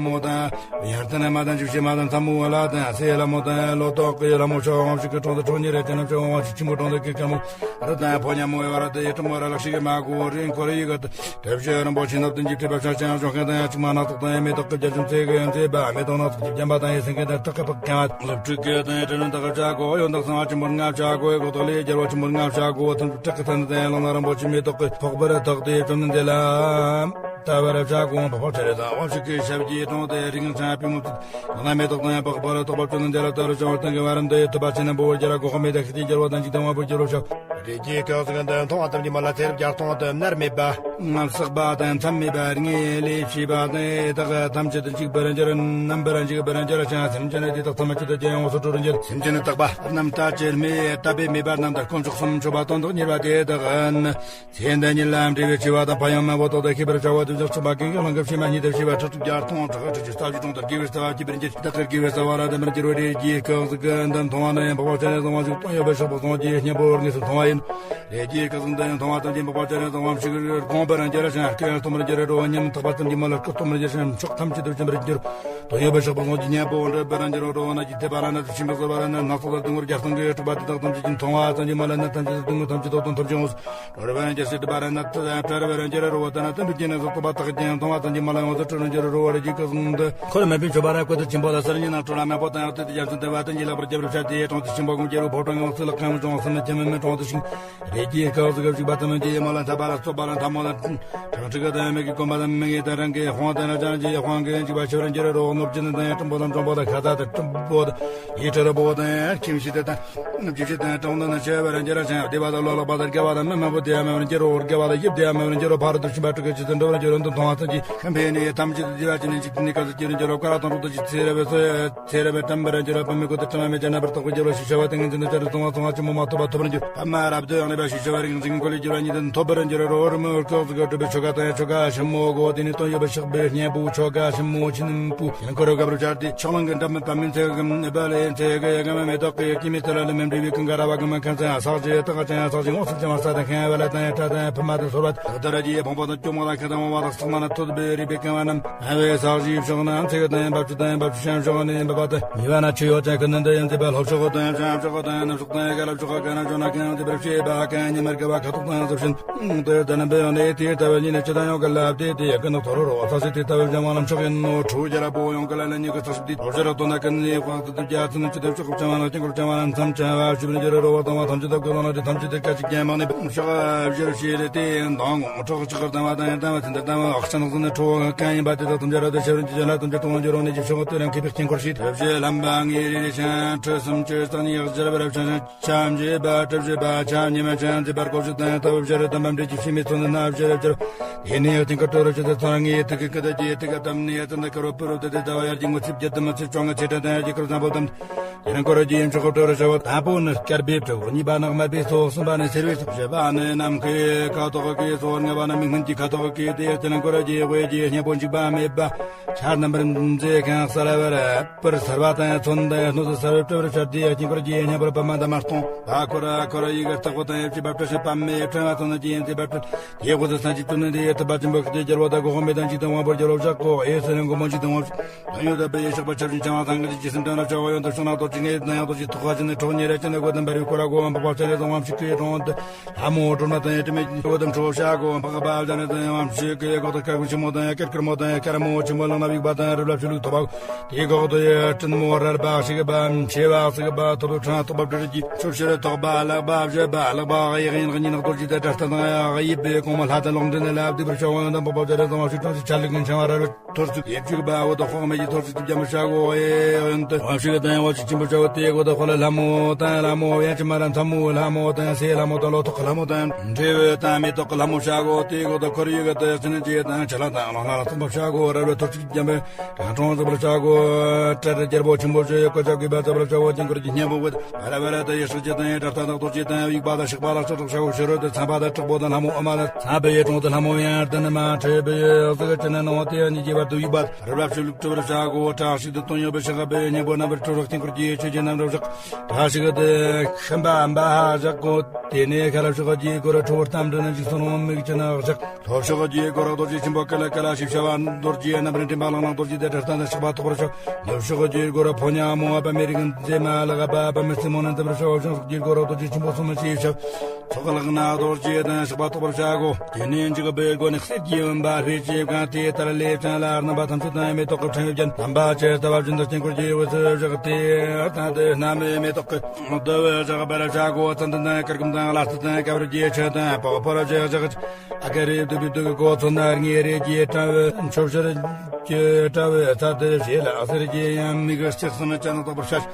མོ་དང་། ཡར་ལྟ་ན་མ་དང་འཇུག་ཤེས་མ་དང་ཚ་མོ་བ་ལ་དང་སེ་ལ་མོ་དང་ལོ་ཏོག་གི་ལ་མོ་ཆོ་འོང་ཞིག་གི་གྲོང་དུ་གྲོང་ཉེ་རེ་ཅན་ཆོ་འོང་ཞིག་ཆི་མོ་གྲོང་དུ་གི་ཀ་མོ་རི་དང་ཕོ་ཉ་མོ་ཡ་བ་ར་དེ་ཡི་གྲོང་བ་ར་ལག་ཤིག་གི་མ་གོ་རིང་ཁོ་རི་ཡི་གི་དེ་བཞི་རིན་པོ་ཆེ་ནབ་དུ་འཇིབ་ཁྲི་པ་ཤ་ཅང་ཞོག་མཁན་དང་ཡ་ཆུང་མ་སྣ་ཚོགས་དང་ཡ་མེ་ཏོག་གི་རྒྱ་ཆུང་ཚེ་གི་ཡ་མཛེས་པ་མེ་ཏོག་སྣ་ཚོགས་ཀྱི་བརྒྱན་པ་དང་ཡ་སེང་གེ་དང་སྟག་གི་པགས་ཀྱང་ལུབ་ཕྲུག་གི་དང་ཡ་དྲི་ལོ་དག་བྱ་གོ་ཡོན་དག་སང་བ་ཆུ་མོར་ལྔ་བྱ་གོ་ཡ་གོ་ཏོ་ལེ་རྒྱལ་བ་ཆུ་མོར་ལྔ་བྱ་གོ་ཐུན་ཕྲུག་གི་ཐན་དང་ཡ་ལོ་ན་རིན་པོ་ཆེ་མེ་ཏོག་གི་ཕོག་པར་དག་དེ་ཡ་ཆུང་ནི་འདི་ལ། ད་བར་བྱ་གོང་འཕགས་པ་ཆེ་རེ་དང་དབང་ཕྱུག་གི་ཞབས་ཀྱི་གྲོང་དེ་རིགས་ཚང་པའི་ངོ་ཚུལ། ཡང་ན་མེ་ཏོག་དང་ཡང་འཕགས་པར་རྟོགས་པ་བཅོལ་ནས་འདི་ལ་ལྟ་རུ་བྱང་བར་བསྟན་གྱི་བར་འདི་ཡི་ཐུབ་པ་ཆེ་ན་འབུལ་བར་རྒྱ་ར་གོ་ཁ་མེད་ད་ཤི་དེ་རྒྱལ་བ་དང་འཇིག་དང་དབང་པོ་རྒྱལ་བ་ཤོག་རིགས་ཀྱི་སྐབས་སུ་འདི་མཐོང་བ་ཙམ་གྱིས་མ་ལ་ཚེ་རབས་བརྒྱ་སྟོང་དུ་མནར་མེད་པ། བསགས་པ་དང་མཚམས་མེད་པ་ལྔའི་ལས་བྱས་པ་དང་དག་ཐམས་ཅད་གཅིག་པར་འགྱུར། རྣམ་པར་འཇིག་པར་འགྱུར་ཞིང་སེམས་ཅན་དེ་དག་ཐམས་ཅད་ཀྱང་ཡོངས་སུ་གྲོལ་འགྱུར། སེམས་ཅན་རྟག་པ་རྣམས་ལྟ་ཅི་སྨོས། ལྟ་བའི་མེད་པ་རྣམས་དང་དཀོན་མཆོག་གསུམ་མཆོད་པ་དོན་དུ་གཉེར་བ་དེ་དག་ནི། ཚེ་འདི་ཉིད་ལ་འབྲས་བུ་ཆེ་བ་དང་ཕན་ཡོན་མང་པོ་ཐོབ་སྟེ་ཤེས་པར་བྱ་བ་དེ་ཕྱོགས་གཅིག་པ་ཀུན་གྱི་ལྷུན་གྱིས་ཕྱེ་མ་སྙེད་དུ་ཕྱེ་བ་ཁྲག་ཁྲིག་བརྒྱ་སྟོང་ཕྲག་ཁྲག་ཁྲིག་རྩ་བཞི་གྲོང་དུ་དགེ་བའི་རྩ་བ་བསྐྱེད་པར་འགྱུར། བདག་གིར་དགེ་བའི་རྩ་བ་ར་དམ་པར་གྱུར་པ་རེ་རྒྱས་སྐབས་སུ་ཀུན་ཏུ་མཐོང་བ་ནི་ཡང་འཕགས་པ་སྤྱན་རས་གཟིགས་དབང་ཕྱུག་སྟོང་ཡོད་པའི་ཕྱོགས་པ་སངས་རྒྱས་སྙིང་པོ་དངོས་སུ་མཐོང་བ་ཡིན། རེ་རྒྱས་སྐབས་སུ་འདི་ཡང་མཐོང་བ་ཙམ་གྱིས་འཕགས་པ་སྤྱན་རས་གཟིགས་དབང་ཕྱུག་དགོངས་པར་འགྱུར་ཞིང་སྐུ་ཡང་སྟོང་པར་འགྱུར། རོ་ཉམས་ཐག་པ་ཙམ་གྱིས་མ་ལ་སྐུ་སྟོང་པར་འགྱུར་ཞིང་ཕྱོགས་ཐམས་ཅད་དུ་བྱོན་པར་འགྱུར། སྟོང་ཡོད་པའི་ཕྱོགས་པ་སངས་རྒྱས་སྙིང་པོ་འགྲུབ་པར་འགྱུར། རོ་ན་གྱི་ཐེབས་པ་ར་ན་དུ་ཆེན་པོ་གསོ་བ་ར་ན་སྣ་ཚོགས་ལ་དུང་འཁོར་རྒྱ་སྟོང་གི་སྤྲུལ་པ་དེ་དག་ཐམས་ཅད་ཀྱིས་མཐོང་བ་ཙམ་གྱིས་མ་ལ་ནད་ཐམས་ཅད་དུ་སྡུག་བསྔལ་ཐམས་ཅད་དུ་སྟོང་ཐམས་ཅད་འོང་། རོ་ར་བར་འགྱུར་སྲིད་པ་ར་ན་ཐ་དང་བྲལ་བར་འགྱུར། རོ་བ་ད་ན་ཏན་ཏན་གྱི་ནད་སོགས་རྟོག་པ་དག་ཀྱང་མཐོང་བ་ཙམ་གྱིས་མ་ལ་ཡོངས་སུ་གྲོལ་འགྱུར། རོ་བར་གྱི་སྐུ་གསུང་དུ་འཁོར་མེད་པའི་མཆོད་པ་ར་བཀོད་དུ་ཆེན་པོ་ལ་གསར་རྙིང་ནང་སྤྲོ་ལ་མེད་པོ་དང་ཡང་སྟོད་དུ་རྒྱ་མཚན་ལྡན་པ་དང་རྒྱས་ལེགས་པར་རྒྱས་པར་བྱ་སྟེ་གྲོང་དུ་ཆེན་པོ་ཀུན་གྱི་རུ་ཕོ་བྲང་ཡོངས་སུ་ལག་ཁང་ཅུང་ཟད་མི་ཁྱབ་མི་མེད་གྲོང་དུ་ཞིང་། རེ་རྒྱས་སྐབས་སུ་སྐབས་ཞིག་པ་ཐམས་ཅད་མ་ལ་འཐབ་པ་ལ་རྩོད་པ་ལ་འཐབ་མོ་ལ། གྲང་ཁྲིག་གི་དང་མིག་གི་གོམ་པ་དང་མིག་གི་དང་རང་གི་དཔང་དང་རང་ཅང་གི་དཔང་གི་འཇིག་པ་ཆེ་བར་འགྱུར། རོ་ནོར་གྱི་ནི་དང་ཡང་སྲིན་པོ་དང་གྲོང་པོ་དང་ཁ་ཚ་དང་གྲུམ་པོ་དང་ཡིད་ཁྲ་ར་པོ་དང་ཡང་ཁྱིམ་ཤི་དེ་དང་། སྒྱུ་ཤི་དང་གྲོང་དང་ནི་ཆེ་བར་འགྱུར་ཞིང་བདེ་བ་དང་ལོ་ལེགས་པ་དང་དགེ་བ་དང་མི་མང་པོ་དེ་ཡང་མེད་པར་འགྱུར། རོ་དགེ་བ་དང་ཡིད་དེ་ཡང་མེད་པར་འགྱུར། རོ་ཕ་རོལ་ཏུ་ཕྱིན་པ་དྲུག་གི་ཆོས་དང་འགྲོ་བར་འགྱུར། འདི་མཐོང་བ་ཙམ་གྱིས་ཤམ་འཕེལ་ནས་ཐམས་ཅད་དུ་བདེ་བ་ཅན་ནི་འཇིག་རྟེན་ནི་སྐབས་སུ་སྐྱེ་རུ་འགྱུར། རོ་ཀ་ར་དང་རོ་དུ་ཅི་ཚེ་རབས་སོ། ཚེ་རབས་དྲན་པར་འགྱུར། བ་མི་ཀུན་ཏུ་དྲན་པ་མེད་ཅིང་རྣམ་པར་རྟོག་པའི་རྒྱལ་པོ་ཞེས་བྱ་བ་ཏིང་ངེ་འཛིན་དུ་བྱ་རུ་གསང་བ་གསང་བ་ཆེན་པོ་མ་ཐོབ་པ་ཐོབ་པར་འགྱུར། པ་མ་རབ་ཏུ་ཡང་ནུས་པ་ཞེས་བྱ་བ་རིག་འཛིན་འཁོར་ལོས་སྒྱུར་བ་ཉིད་དུ་ཐོབ་པར་འགྱུར། རོ་རི་མོ་སྐབས་སུ་གྲུབ་པའི་ཆོ་ག་དང་ཡང་ཆོ་ག་ཆེན་མོ་གོ་དེ་ནི་སྟོན་ཡོད་པའི་ཕྱག་པའི་སྙན་པོ་ཆོ་ག་ཆེན་མོ་ཆེན་པོ་ཡང་འཁོར་བའི་སྐབས་རུ་བྱར་ཏེ་ཕྱག་ལང་གི་འདྲ་མིན་པ་མིན་ཚེ་གི་ནུས་པ་ལས་ཚེ་གི་ཡ་ག་མ་མེ་ཏོག་གི་སྐྱེད་མོས་ཚལ་ལ་མེ་འབྲས་བུའི་ཀུན་དགའ་ར་བ་གི་མ་ཁན་ཚེ་ཡང་ས་གཞི་ཡ་ཏག་ཅན་ཡང་ས་གཞི་ངོགས་སུ་བཅང་བ་ས་དང་ཤིང་ཡ་བ་ལ་དང་ཡ་ཁྲ་དང་ཡ་ཕུ་མ་དང་སོལ་བ་དང་དར་རྒྱས་ཕོངས་པ་དང་སྐྱོ་མོ་ལ་ཁ་དང་བ་དང་སོག་མ་ན་ཐོད་པའི་རིག་པའི་ཀུན་བ་རྣམས། ཨ་བའི་ས་གཞིའི་ཕྱོགས་ན་ཚིག་དང་འབབ་ཆུ་དང་འབབ་ཆུ་ཤམ་ཕྱོགས་ནས་འབབ་པ་དང་ཉེ་བ་ན་ཆུ་ཡོད་ཅན་ཀུན་ནས་འདི་ཡང་མཛེས་པ་ལྷོ་ཕྱོགས་དང་བྱང་ཕྱོགས་དང་ནུབ་ཕྱོགས་དང་ཡ་ག་ལ་ཕྱོགས་ག་ན་ཕྱོགས་ན་ཀུན་ཡང་མཛེས་པར་ཤེས་པ་ཀུན་ཉི་མར་ག་བ་ཁ་དོག་དང་ཡང་ཟབ་ཞིང་དེ་ལྟ་ན་འབད་ཡང་ནས་དེ་ལྟ་བའི་ཉིན་ནས་ཅི་དང་ཡང་ག་ལ་དེ་དེ་ཡ་ཀུན་ནོ་ཐོ་རོ་རོ་ས་སི་དེ་ལྟ་བའི་བྱང་བ་ལམ་ཕྱོགས་ཡིན་ནོ་ཁྲུ་རྒྱ་ར་པོ་ཡང་ག་ལ་ལ་ཉི་གི་ས་སི་དེ་ལྷོ་ཕྱོགས་ར་དོ་ན་ཀུན་ནས་དཔག་ཏུ་དུ་རྒྱ་ཚུན་ཅི་དེ་ཕྱོགས་བྱང་བ་ན་ཀུན་གོར་བྱང་བ་ན་མཚམས་བྱང་བ་ཞུ་བ་ཉི་ར་རོ་བ་དང་བ་ཐམས་ཅད་དུ་ཀུན་ལ་ན་དེ་ཐམས་ཅད་དུ་ཀ་ཅིག་རྒྱ་མང་ནས་ཕྱོགས་བཞིར་ཤེས་ལས་དེ་ཡང་དང་ངོ་ཕྱོགས་ཆགས་དང་བ་དང་ཡང་དང་བ་ཚུན་དུ་དང་བ་ཨག་ས་ནག་ཚུན་ནས་ཁྲོ་བོ་གང་ཡིན་པ་དེ་དག་ཐམས་ཅད་ར་དུ་ཤེས་རུང་ཅི་བྱ་ལ་ཐམས་ཅད་དུ་འོང་འགྱུར་རོ་ནས་ཀྱི་ཕྱོགས་དེ་རང་མཁས་པའི་དཀྱིལ་འཁོར་ཞིག་ཐབས་ཤེས་ལམ་པ་ངེས་རེ་རེ་ཞིང་ཁྲི་སུམ་ཅུ་རྩ་གཉིས་ཡག་སྦྱར་བར་ཕྱིན། ཆ་འཇིག་པ་གྲུ་བཞི་པ་ཆ་ཉི་མ་ཆ་མཛེས་པར་གོ་བཞི་དང་ཡང་ལྟ་བུ་བཞི་རུ་དམ་པ་འདྲེས་ཀྱི་ཕྱི་མའི་ཚོགས་འདུ་སྣ་བཞི་རུ་སྦྱར། དེ་ནས་ཡང་དེང་སྐབས་སྤྲོ་རུ་ཆུ་དེ་ཚང་ངེས་ཐུག་གི་ཀི་ད་ཀྱི་ཐུག་གི་དམ་ནི་ཡང་ཙམ་དུ་ཀ་རོ་པུ་རུ་དེ་དེ་ཟླ་བ་ཡར་གྱི་ངོ་ཚིགས་བརྒྱད་དུ་མི་ཚིག་བཅོ་ལྔ་ཚེས་གྲངས་དང་ཡར་གྱི་ཀི་རུ་བཟང་པོ་དམ། དེ་ནས་འཁོར་རྒྱུ་ཡིན་ཆོག་གི་སྤྲོ་རུ་བྱ་བ་དང་པོ་ནི་སྐྱར་འབེབས་གྲུ། གཉིས་པ་ནི་དམའ་བའི་ཚོགས། གསུམ་པ་ནི་སེར་བའི་ཚོགས། བཞི་པ་ནི་ནམ་མཁའི་ཁ་དོག་གི་ཚོགས། ལྔ་པ་ནི་མིག་སྨན་གྱི་ཁ་དོག་གི་དེ་ཡང་དེ་ནས་འཁོར་རྒྱུ་དབུས་ཀྱི་སྙིང་པོ་འཇིགས་པ་མེད་པ། ཆར་རྣམ་པར་མཛེས་ཤིང་གསལ་བར་པར་གསལ་བ་དང་ཚོན་དང་སྣོད་དུ་གསལ་བར་སྤྲོ་བར་བྱ་སྟེ་དཀྱིལ་འཁོར་གྱི་སྙིང་པོར་པདྨ་འདབ་མ་སྟོང་པ་འཁོར་འཁོར་ཡི་གེ་བརྟག་པ་དང་ཡབ་ཀྱི་བབ་ཀྲི་ཤི་པ་མེ་ཕྲེང་བ་ཚོན་གྱི་ཡན་ཚེ་བབ་ཀྲི་དེའི་འོག་ཏུ་སངས་རྒྱས་བཅོམ་ལྡན་འདས་ཡེ་ཐུབ་པ་ཆེན་པོ་ཁྱེད་ཀྱི་རྒྱལ་པོ་དང་གོ་འཕང་མེ་དང་འཇིག་དང་དབང་པོར་རྒྱལ་བ་བཞག་གོ། ཨེ་སི་རན་གོ་མོ་འཇིག་དང་དབང་ཡོད་པའི་ཡེ་ཤག་པ་ཆབ་ཅིང་འཆང་བ་སངས་རྒྱས་ཀྱི་སེམས་དོན་ལ་བྱ་བ་ཡོན་ཏུ་ཕྱུང་ན་རྡོ་རྗེ་ངེས་དང་ཡང་རྡོ་རྗེ་ཐུགས་ཁ་ཅན་ནི་གྲོགས་ཉེ་རེ་ཅན་ནི་སྒོ་དམ་པར་བའི་སྐོར་ལ་གོ་འཕགས་པ་ཚེ་རེ་དང་དབང་ཕྱུག་གི་གྲོང་དུ། ལྷ་མོ་སྒྲོལ་མ་དང་ཡང་དྲི་མེད་ཀྱི་སྒོ་དམ་ཁྲོ་བོ་ཤ་གོ་འཕགས་པ་ཨ་ལ་ནི་དང་ཡང་དབང་ཕྱུག་གི་གོ་དང་སྐལ་ཀུན་ཆེན་མོ་དང་ཡང་སྐལ་ཀུན་མོ་དང་ཡང་སྐལ་མོ་ཆེན་མོ་ལང་ན་བིག་པ་དང་རི་ལ་ཕྱུག་ལུག་ཐོབ་པ། དེའི་འོག་ཏུ་ཡང་སྤྲིན་མོ་རལ་པ་ཞིག་པ་མཆེ་བ་ཟིག་པ་ཐོབ་ཕྲེང་ཐོག་པ་སྤྲུལ་གྱི་ཆུ་ཕྱིར་ཐོག་པ་ལག་པ་བཞི་པ་ལག་པ་གཡས་གཡོན་གཉིས་ནག་རྡོ་རྗེ་དང་དགྲ་སྟ་དང་ཡང་གཡས་པའི་གོང་མ་ལྷ་དང་ལོངས་སྤྲིན་ལ་བདུག་པར་བྱ་བ་ཡང་དང་འཕགས་པ་ཚེ་རེ་དང་དབང་ཕྱུག་ཁྲོ་ཆུ་ཆ་ལུག་ཀུན་ཆེན་མོ་རལ་པ། ཐོར་ཚུགས་ཡེ་བཅུག་པ་འོ་དོ་ཁོག་མེད་ཀྱི་ཐོར་ཚུགས་ཀྱི་རྒྱ་མི་ཤ་གོ་ཨེ་ཡོན་ཏུ་དབང་ཕྱུག་དང་དབང་ཕྱུག་ཆེན་པོ་ཤ་གོ་དེའི་འོ་དོ་ཁོ་ལ་ལྷ་མོ་དང་ལྷ་མོ་ཡང་ཅི་མ་ར་མཚམས་མོ་ལྷ་མོ་དང་སའི་ལྷ་མོ་དང་ལོ་ཐོག་གི་ལྷ་མོ་དང་འབྲས་བུ་དང་མེ་ཏོག་གི་ལྷ་མོ་ཤ་གོ་དེའི་འོ་དོ་ཁོར་ཡུག་གི་དུ་ཡང་ཚུན་ཆད་དང་ཆ་ལག་དང་ལོ་ལྷ་ལ་ཐོག་མ་ཤ་གོ་རལ་པའི་ཐོར་ཚུགས་ཀྱི་རྒྱ་མི་གང་གྲོང་ཟིག་པར་ཤ་གོ་གྲལ་རྒྱལ་པོ་ཆེན་པོ་ཤ་ཡོད་ཀོ་ཅག་གུས་པ་ཟིག་པར་ཤ་གོ་ཅན་ཀུར་གྱི་སྙན་པོ་བུད། བ་ལ་བ་ལ་དུ་ཡི་སྲོག་བཅད་དང་ཡི་དྲག་རྟ་དང་རྡོ་རྗེ་དང་ཡི་དབྱུག་པ་དང་ཕྱག་པ་དང་ཕྱག་ཕྲུག་ཕྱག་ཕྱི་རོལ་དུ་ཚངས་པ་དང་དྲག་པོ་དང་ལྷ་མོ་ཨ་མ་དང་ཚངས་པའི་ཡི་གྲོང་དུ་ལྷ་མོ་ཡང་ལྡན་ནི་མ་ཁྲོས་པའི་ཡི་གཟུགས་ཅི་ནི་ནང་དེ་ཡང་ཉིད་ཀྱི་བར་དུ་དབྱུག་པ་རི་རབ་ཕྱི་ལུགས་སྤྲུལ་པར་བྱ་གོ། བྲག་ཞིག་ཏུ་དོན་ཡོད་པའི་ཤིང་ཁ་པའི་སྙིང་པོ་རྣམ་པར་སྤྲུལ་རོགས་སྟེང་ཁུར་གྱི་ཆོས་ཀྱི་རྣམ་རོལ་བཞག་བྲག་ཞིག་ཏུ་ཤམ་པ་འབའ་ཧ་བཞག་གོ། དེ་ནས་ཁ་རབ་ཤོག་གི་སྒོ་ར་ཁྲོ་བོར་གཏམས་འདྲི་ནི་འཇིགས་སོང་རུང་མིག་ཅི་ནི་བཞག་ལྷོ་ཕྱོགས་ཀྱི་སྒོ་ར་རྡོ་རྗེ་ཆེན་པོ་ཀ་ལ་ཀ་ལ་ཞེས་བྱ་བ་རྡོ་རྗེ་རྣམ་པར་འདྲེན་པ་ལག་ན་རྡོ་རྗེ་དང་དྲག་རྟ་དང་ཕྱག་པ་ཐོགས་པར་ཤོག་ནུབ་ཕྱོགས་ཀྱི་སྒོ་ར་ཕོ་ཉ་མོ་བ་པ་མེ་རིག་མཛེས་མ་ལག་པ་པ་མེ་སྲིན་མོ་ནི་འཛིན་པར་ཤོག་ཕྱོགས་ཀྱི་སྒོ་ར་རྡོ་རྗེ་ཆེན་པོ་སུ་མི་ཞེས་བྱ་ཚོགས་ལག་ན་རྡོ་རྗེ་དང་ཕྱག་པ་ཐོགས་པར་བྱ་གོ། དེ་ནས་འཇིགས་པའི་སྒོ་ནས་གསེར་གྱི་བུམ་པ་ཕལ་ཆེ་གང་དེ་ལྟར་ལས་ཀྱང་ལ་རྣམ་པ་ཐམས་ཅད་དང་མེ་ཏོག་གི་ཕྲེང་བའི་རྒྱན་དམ་པ་ཅེས་ལྟ་བ་བཞིན་དུ་སྐྱེ་འཁོར་གྱི་འོད་ཟེར་བཞག་སྟེ་ད་དེ་སྣ་མའི་མེ་ཏོག་གི་འདུ་བའི་བཞག་པར་བྱ་གོ། ཙན་དན་དང་གུར་གུམ་དང་ལ་རྩི་དང་ག་བུར་གྱི་ཆུ་དང་པགས་ཕོར་བཞག་བཞག་ཨ་ཀ་རི་བདུག་པའི་བདུག་གི་གོ་ཚོན་ནག་ཉེ་རེ་གྱི་དྲ་བའི་མཆོད་བཤལ་གྱི་དྲ་བའི་ཚ་དེ་བཞེས་ལ་ཨ་སེར་གྱི་ཡང་མིག་གི་ལྕགས་སུ་ནི་ཅན་དག་པར་བཤལ།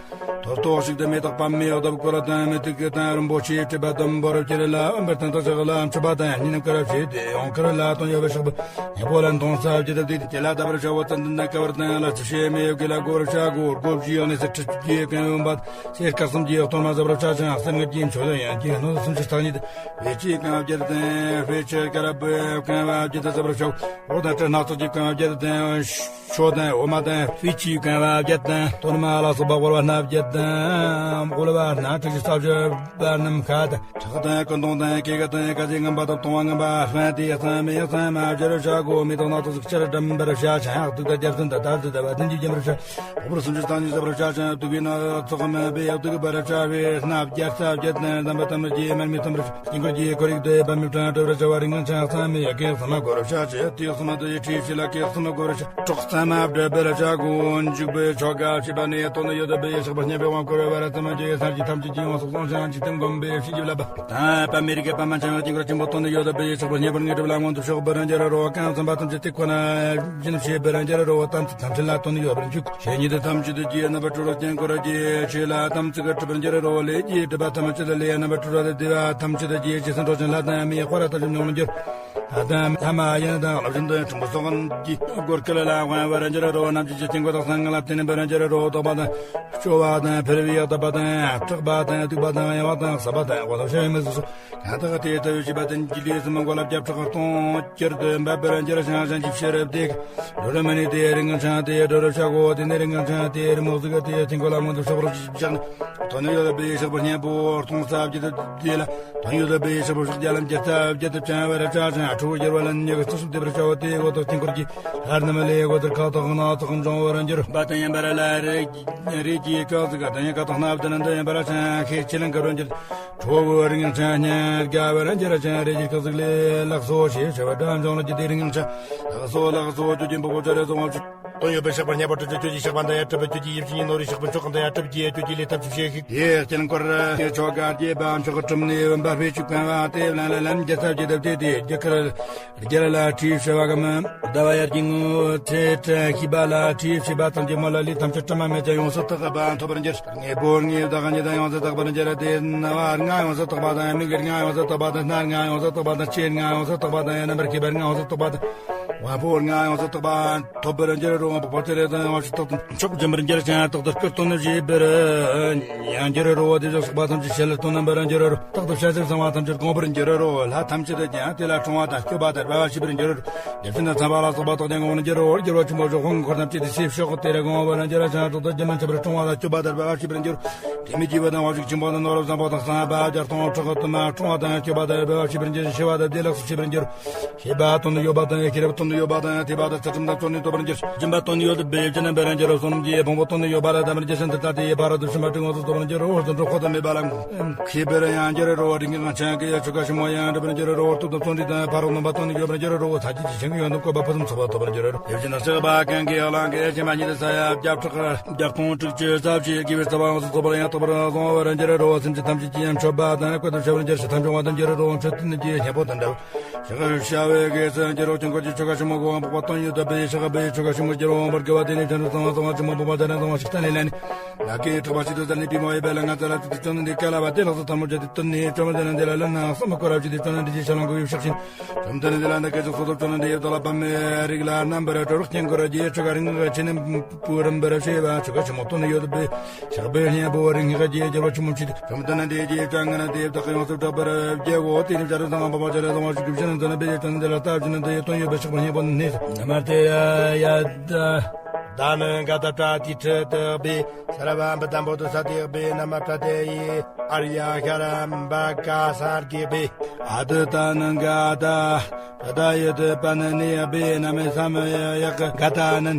ཐོར་ཐོག་ཞིག་ཏུ་མེ་ཏོག་པདྨའི་འོག་ཏུ་བསྐོར་དང་མེ་ཏོག་གི་དང་རིན་པོ་ཆེའི་སྤྲས་པ་དུམ་བོར་ཁྱེར་ལ་འབར་དང་དག་ཞག་ལ་མཆོད་པ་དང་སྙིང་ཁར་བྱས་ཏེ་ཡང་ཁར་ལ་དོན་ཡོད་པའི་ཕྱག་པ་ཉེ་པོ་ལ་མཐོང་ས་བྱེད་དུ་དེ་དེ་ལ་བལྟ་བར་བྱའོ། ཙན་དན་དང་བསྐལ་པར་དང་ལ་ཚུལ་ཤེས་མེ་ཡོད་དགེ་ལ་གོ་བར་བྱ་གོ་སྒོ་བཞི་ཡང་ནས་སེར་ཁྲི་བཅུའི་ཀུན་འོན་པ་སེར་སྐར་གསུམ་གྱི་གཏོར་མ་གཟབ་རུ་ཆ་ཆང་གསེར་དངུལ་གྱི་མཆོད་ཡོན་གྱི་སྣོད་སུམ་ཅུ་རྩ་གཉིས་དཔེ་ཆའི་ཀུན་བརྒྱད་དང་དཔེ་ཆའི་དཀར་པོའི་ཀུན་བརྒྱད་གཟབ་རུ་ཆོག་འོ་དང་སྤྲེལ་སྣ་ཚོགས་ཀྱི་ཀུན་བརྒྱད་དང་ཆོས་དང་འོ་མ་དང་དཔེ་ཆའི་ཀུན་བརྒྱད་དང་གཏོར་མ་ལ་སོགས་པ་དབོར་བ་སྣ་བརྒྱད་དང་དབོལ་བ་སྣ་ཁྲི་བཅུ་རྩ་བཞི་པ་རྣམས་ཁ་དང་ཁྲག་དང་སྐུ་གདུང་དང་སྐེ་རྒྱན་དང་ཀ་ཟས་ངན་པ་དང་བཏུང་བ་ངན་པ་སྤངས་ཏེ་གཙང་མའི་གཙང་མ་སྦྱར་བྱ་གོ་མེ་ཏོག་སྣ་ཚོགས་ཤུགས་ཆེར་སྒྲིམ་པར་བྱ་ཆང་ཡག་ཏུ་དང་རྒྱལ་མཚན་དང་དར་དུ་དང་བ་དན་གྱིས་བརྒྱན་པར་བྱ། འོབས་སུམ་ཅུ་རྩ་གཉིས་གཟབ་རུ་ཆ་ཆང་དུག་གི་སྣ་ཚོགས་མ་སྦས་ཡག་ཏུ་གི་འབར་བྱ་བའི་སྣ་བརྒྱད་རྩ་བརྒྱད་དང་ཟམ་པ་ཐམས་ཅད་མར་མེ་ཐུམ་རུ་དཀྱིལ་འཁོར་གྱི་ཁོར་ཡུག་ཏུ་པདྨའི་སྤྲིན་བྲོ་བར་བྱ་བ་རིགས་ལྔ་ཆ་ཚང་མས་གེགས་སེལ་མ་བསྐོར་བྱ་ཆེ་དུས་གསུམ་དུ་ཡི་ཁྲིད་བྱེད་ལ་གེགས་སེལ་མ་བསྐོར་བྱ་གྲོགས་ཚང་མ་བསྒྲུབ་པར་བྱ་དགོས། འཇུག་པའི་ཆོ་ག་བྱེད་པ་ནི་དོན་ཡོད་པའི་ཕྱག་པ་བརྙེས་པའི་དབང་བསྐུར་བ་ར་ཙམ་གྱི་ས་གཞི་ཐམས་ཅད་ཀྱི་ཡོངས་སུ་བཟུང་ཞིང་འཇིག་རྟེན་མགོན་པོའི་བྱིན་གྱིས་བརླབས་པ་དང་པདྨའི་རིགས་ཀྱི་པདྨ་འཆང་བའི་དཀྱིལ་འཁོར་ཆེན་པོ་དོན་ཡོད་པའི་ཕྱག་པ་བརྙེས་པར་ངེས་གྲུབ་ལ་མངོན་དུ་ཕྱོགས་པར་འགྱུར་རོ། གང་ཚང་པ་ཐམས་ཅད་དེ་ཁོ་ན་བཞིན་བྱེད་པར་འགྱུར་རོ། དམ་ཚིག་ཐམས་ཅད་ལ་དོན་ཡོད་པར་འཇུག་ཆོས་ཉིད་ཐམས་ཅད་ཀྱི་རྣམ་པར་གྲོལ་བར་དཀྱིལ་འཁོར་གྱི་ཆོས་ལ་དམ་ཚིག་གྲུབ་པར་འགྱུར་རོ། ལས་ཀྱི་སྒྲིབ་པ་ཐམས་ཅད་ལས་རྣམ་པར་གྲོལ་བ་དང་བདེ་བ་ཐམས་ཅད་ཀྱི་རྗེས་སུ་འགྲོ་ཞིང་ལྷ་དང་མིའི་དཔལ་ལ་ཐམས་ཅད་མྱོང་བར་འགྱུར། ལྷ་དང་ལྷ་མ་ཡིན་དང་བློ་བཞིན་དུ་ཕྲེང་བ་སོགས་ཀྱི་སྒོར་ཁ་ལ་དབང་བར་འགྱུར་རོ། རྣམ་འགྱུར་གྱི་དཀྱིལ་འཁོར་དག་སང་ལ་བརྟེན་པར་འགྱུར་རོ། བཏགས་པ་དང་བཅོ་བ་དང་ཕུལ་བའི་བཏབ་པ་དང་བཀྲག་པ་དང་བཏུགས་པ་དང་གཡང་བ་དང་ཟབ་པ་དང་དབང་དང་ཤེས་མི་བཟོད་སོགས། གང་དག་དེ་ལྟ་བུའི་བྱིས་པ་དེ་ཉིད་ཀྱི་ལུས་སུ་མི་མགོ་ལ་རྒྱབ་ཕྲག་སྟོང་ཁྱེར་དུ་འབབ་པར་འགྱུར་ཞིང་ཞིང་གི་ཕྱིར་བདེ། འགྲོ་རུ་མི་ནུས་ཏེ་རིགས་ངན་ཆང་དེ་འགྲོ་རུ་བྱ་གོ། དེ་ནས་རིགས་ངན་ཆང་དེ་རི་མོ་གཟུགས་དེ་དཀྱིལ་འཁོར་ལ་མངོན་དུ་ཕྱོགས་པར་བཞག་ནས་དོན་ཡོད་པའི་ཕྱག་པ་བརྙེས་པོ་སྟོང་རྩ་བརྒྱད་དུ་བདེ་ལ་དོན་ཡོད་པའི་ཕྱག་པ་ཕྱོགས་བརྒྱད་ལ་འགྱུར་རྩ་བརྒྱད་དུ་བྱང་བར་བྱ་ཞིང་ཁྲོ་བོ་རྒྱལ་བ་ལ་ཉེ་གི་སྲིད་སུ་བདེ་བར་བྱའོ། དེའི་འོག་ཏུ་དཀྱིལ་འཁོར་གྱི་ལྷ་རྣམས་ལས་འོག་ཏུ་ཁ་དོག་སྣ་ཚོགས་འབྱུང་བར་འགྱུར་བ་དང་ཡན་པར་ལ་རིགས་རིགས་ཀྱི་སྐད་ཅིག་དང་ཡན་ཀ་དག་སྣ་བདུན་དུ་ཡན་པར་ཆང་ཁའི་ཆེ་ལན་དཀར་བར་འགྱུར། ཁྲོ་བོའི་རིགས་ངན་ཆང་སྙན་དགའ་བར་འགྱུར་ཞིང་རིགས་ཀྱི་སྐད་ཅིག་ལས་ལག་སོ་ཞེས་བྱ་བ་སྒྲ་འབྱུང་ལ་རྒྱུ་དེ་རིགས་ངན་ཆང་ལག་སོ་ལག་སོ་ཁྱོད་ཀྱི་འབོག་པོ་ཆ་རེ་བཟུང་བ་དོན་ཡོད་པའི་ཕྱག་པ་བརྙེས་པ་སྤྲུལ་ཆོས་ཀྱི་ཕྱག་པ་འདི་ཡ་སྤྲུལ་པའི་ཁྱོད་ཀྱི་ཡིད་བཞིན་གྱི་ནོར་བུའི་ཕྱག་པ་མཆོག་གི་འདི་ཡ་སྤྲུལ་གྱི་ཡ་ཁྱོད་ཀྱི་ལས་ཐམས་ཅད་བྱེད་ཤིག་དེའི་དཀྱིལ་འཁོར་གྱི་ཆོ་ག་རྒྱས་པ་མཆོག་གི་གྲུབ་ནས་འོན་པ་ཕས་ཆུ་གང་བ་དེ་ལ་ལམ་རྒྱལ་ཚབ་ཀྱི་དེ་དེ་དེ་རྒྱུ་ཁར་རྒྱལ་ལ་ཁྲིད་བྱ་བ་གམ། ཟླ་བ་ཡར་གྱི་ངོ་ཚེས་བཀྲ་ཤིས་པ་ལ་ཁྲིད་བྱེད་པ་ཐམས་ཅད་མོ་ལ་ལུས་ཐམས་ཅད་དྲི་མ་མེད་ཅིང་ཡོངས་སུ་དག་པ་ཐོབ་པར་འགྱུར། དངོས་པོ་ལྔའི་བདག་ཉིད་ཡོངས་སུ་དག་པར་འགྱུར་ཏེ། རྣ་བ་ལྔ་ཡོངས་སུ་དག་པ་དང་། མིག་ལྔ་ཡོངས་སུ་དག་པ་དང་། སྣ་ལྔ་ཡོངས་སུ་དག་པ་དང་། ལྕེ་ལྔ་ཡོངས་སུ་དག་པ་དང་། རྣམ་པར་ཤེས་པ་ལྔ་ཡོངས་སུ་དག་པ་དང་། དབང་པོ་ལྔ་ཡོངས་སུ་དག་པ་ཐོབ་པར་འགྱུར་རོ། འབོག་པ་ཅི་རེ་དང་ཡང་ཞིག་རྟག་ཏུ་མཆོག་སྦྱིན་པར་འགྱུར་ཞིང་རྟག་ཏུ་སྐུ་སྟོན་བཞེས་པར་ཡང་འགྱུར་རོ། དེ་ཚོ་སོགས་པ་ཐམས་ཅད་ཞལ་སྟོན་རྣམ་པར་འགྱུར་རོ། རྟག་ཏུ་བྱ་ཟེར་གསང་བ་ཐམས་ཅད་གོང་བུར་འགྱུར་རོ། ལྷ་ཐམས་ཅད་དུ་ཀྱང་དེ་ལ་འཁྲུངས་པ་དང་སྐྱོབ་པ་དང་སྦ་བ་ཞེས་པར་འགྱུར་རོ། རྒྱལ་ཆེན་དང་ཚངས་པ་ལ་སོགས་པ་རྟག་ཏུ་གོང་བུར་འགྱུར་རོ། རྒྱལ་བ་ཆེན་པོ་ཞོག་ཁོང་གི་འཁོར་ཐམས་ཅད་དུ་ཞེས་ཕྱོགས་དེ་ར་གོང་བུར་འགྱུར་ཞིང་རྟག་ཏུ་རྒྱལ་མཚན་ཆེན་པོར་འཁྲུངས་པ་དང་སྐྱོབ་པ་དང་སྦ་བ་ཞེས་པར་འགྱུར་རོ། དྲི་མེད་ཀྱི་བུ་དང་དབང་ཕྱུག་ཆེན་པོ་དང་ནོར་བུ་བཟང་པོ་དང་གསང་བ་བརྒྱ་སྟོང་ཕྲག་དུ་མ་འཁྲུངས་པ་དང་སྐྱོབ་པ་དང་སྦ་བ་ཞེས་པར་འགྱུར་ཞིང་ཞི་བ་དང་བདེ་ལེགས་སུ་ཞེས་པར་འགྱུར་རོ། ཤེས་པ་དོན་དུ་ཡོད་པ་དང་ཤེས་རབ་དོན་དུ་ཡོད་པ་དང་ཐོས་པ་དང་ཚུལ་ཁྲིམས་དང་བརྩོན་འགྲུས་ཐོབ་པར་འགྱུར། སྦྱིན་པ་དོན་དུ་ཡོད་པའི་སྦྱིན་པ་འབད་ར་འགྱུར་རོ། བསོད་ནམས་ཀྱི་ཕུང་པོ་དོན་དུ་ཡོད་པ་ལ་དམ་པར་གྱུར་ཞིང་དེ་ལྟ་སྟེ་ཡི་ཕ་རོལ་ཏུ་ཕྱིན་པ་དྲུག་ཡོངས་སུ་རྫོགས་པར་འགྱུར་རོ། བརྩོན་འགྲུས་འཁོར་དུ་མེད་པ་ལ་མཁས་པར་ཡང་འགྱུར་རོ། རིགས་ངན་ཆང་གི་ཆོ་ག་ཞིབ་མོ་ཡང་འགྲུབ་པར་འགྱུར་རོ། བརྟུལ་དང་བརྩོན་འགྲུས་དང་ཕ་རོལ་གནོན་པ་དོན་དུ་ཡོད་པར་འགྱུར་རོ། ཚར་གཅོད་ཀྱི་ཆང་གི་ཡོན་དུ་བཀོད་པ་ཕུན་སུམ་ཚོགས་པ་ཐོབ་པར་འགྱུར་རོ། ཡིད་བཞིན་ནོར་བུ་པ་གང་གི་གླང་གི་ཞལ་མ་ཉིད་དུ་ས་ཡ་བརྒྱ་ཕྲག་བརྒྱ་སྟོང་དྲུག་ཅུ་རྩ་བཞི་དགེ་བའི་རྩ་བ་ཡོངས་སུ་རྫོགས་པར་ཡང་རྟག་པར་བཟུང་བར་འགྱུར་རོ། སེམས་ཅན་ཐམས་ཅད་ཀྱི་ཡང་མཆོད་པ་དང་བཀོད་དུ་བྱ་བར་འགྱུར་ཞིང་ཐམས་ཅད་དབང་དུ་འགྱུར་རོ། མཆོད་རྟེན་གྱི་སྙིང་པོ་དང་འདྲ་བར། ཞག་བྱ་བའི་དགེ་སེམས་ཀྱི་རོ། དཀྱིལ་འཁོར་གྱི་ཆོ་ག་ཞིབ་མོ་གོ་འཕགས་པ་དོན་ཡོད་པའི་ཞག་པའི་ཆོ་ག་ཞིབ་མོ་གྱི་རོ། འོང་བར་དགེ་བ་དེ་ནི་བྱང་ཆུབ་གསང་བ་གསང་བ་ཆེན་མོ་འཕགས་པ་དེ་ནི་གསང་བ་ཞིག་གཏན་ནས་ལས་ནི། ལག་གི་གྲགས་པ་ཞིག་ཏུ་ཟད་ནས་པུས་མོ་ཡོད་པའི་ལག་ང་ཙ་ལ་ཚིག་ཏུ་བཅོམ་ལྡན་འདས་བསྐལ་པ་དེ་ལྷགས་སུ་ཐལ་མོ་སྦྱར་ཏེ་བཏོན་ནས་བཅོམ་ལྡན་འདས་ལ་ལན་ནང་གསུམ་བསྐོར་བ་བྱས་ཏེ་བཅོམ་ལྡན་འདས་ཀྱི་ཞལ་ལུང་གི་དབུས་ཕྱག་ཕྱིན། བཅོམ་ལྡན་འདས་ལ་འདི་སྐད་ཅེས་གསོལ་ཏོ། བཅོམ་ལྡན་འདས་ཡབ་དག་ལ་པདྨའི་རིགས་ལ་རྣམ་པར་གྲོལ་བར་དཀྱིལ་འཁོར་རྒྱས་ཆོ་ག་རིགས་ངག་ཆེ་ནས་པུས་རིམ་པར་བྱས་པ་ཆོ་ག་ཆེན་མོ་དོན་ཡོད་པའི་ཞགས་པའི་སྙིང་པོ་རིགས་ངག་རྒྱས་རྒྱལ་བ་ཆེན་མོ་མཆིས་ཏེ། བཅོམ་ལྡན་འདས་ཀྱིས་ཀྱང་ངག་ན་དེ་ཡབ་དག་གི་ཡོངས་སུ་གྲགས་པར་བགྱིའོ། དེ་ནས་བྱ་རུང་ཚང་བ་འཕགས་པ་སྤྱན་རས་གཟིགས་དབང་ཕྱུག་གིས་བཞིན་དུ་མཛད་པའི་བཅོམ་ལྡན་འདས་ལ་བལྟ། བཞིན་དུ་དོན་ཡོད་པའི་ཞགས་པའི་སྙིང་པོ་ནི་ནམ་མ་སྟེ་ཡ་ད་ད་ནི་ག་ད་པྲ་ཏི་ཁྲི་དག་པའི་ས་ར་བ་འབུ་དམ་པོ་དུ་ས་དག་པའི་ན་མ་པྲ་ཏེ་ཡི་ཨར་ཡ་ཤ་ར་འབ་ཀ་ས་དག་པའི་ཨ་དུ་ད་ནི་ག་ད་པྲ་ད་ཡི་དུ་པ་ན་ནི་ཡ་བི་ན་མི་སམ་ཡ་ཡ་ག་ད་ནི་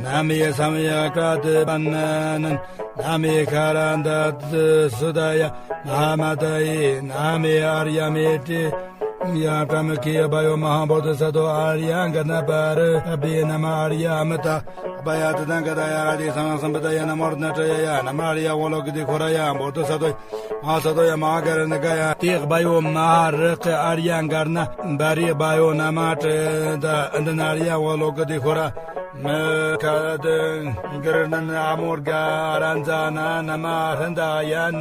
ན་མི་སམ་ཡ་ག་དུ་པ་ན་ནི་ན་མི་ཤ་ར་འདི་དུ་སུ་ད་ཡ་མ་ཧ་མ་ད་ཡི་ན་མི་ཨར་ཡ་མི་ཏྲི། ཡང་པྲ་མི་ཀི་བྷ་ཡོ་མ་ཧཱ་བོ་དྷི་ས་ཏྭ་ཨཱརྱ་ག་ན་པ་རི་བྷི་ན་མ་ཨཱརྱ་ཨ་མི་ཏ་བྷ་ཡ་ཏི་ཏང་ཀ་ཏ་ཡ་ར་ཏི་སམ་ཡ་སམ་བུ་ཏ་ཡ་ན་མོ་རཏ་ན་ཏྲ་ཡ་ཡ་ན་མ་ཨཱརྱ་ཝ་ལོ་ཀི་ཏི་ཁོ་ར་ཡ་བོ་དྷི་ས་ཏྭ་ཡ་མ་ཧཱ་ས་ཏྭ་ཡ་མ་ཧཱ་ཀ་ར་ཎི་ཀ་ཡ། ཏེ་བྷ་ཡོ་མ་ཧཱ་རི་ཀི་ཨཱརྱ་ག་ན་པ་རི་བྷ་ཡོ་ན་མ་ཏྲ་ཏ་ཨ་ཏི་ན་ཨཱརྱ་ཝ་ལོ་ཀི་ཏི་ཁོ་ར། མི་ཁ་དུ་གིར་ནན་ཨ་མོར་ག་རན་ཛ་ན་ན་མ་ཧྲན་ད་ཡན།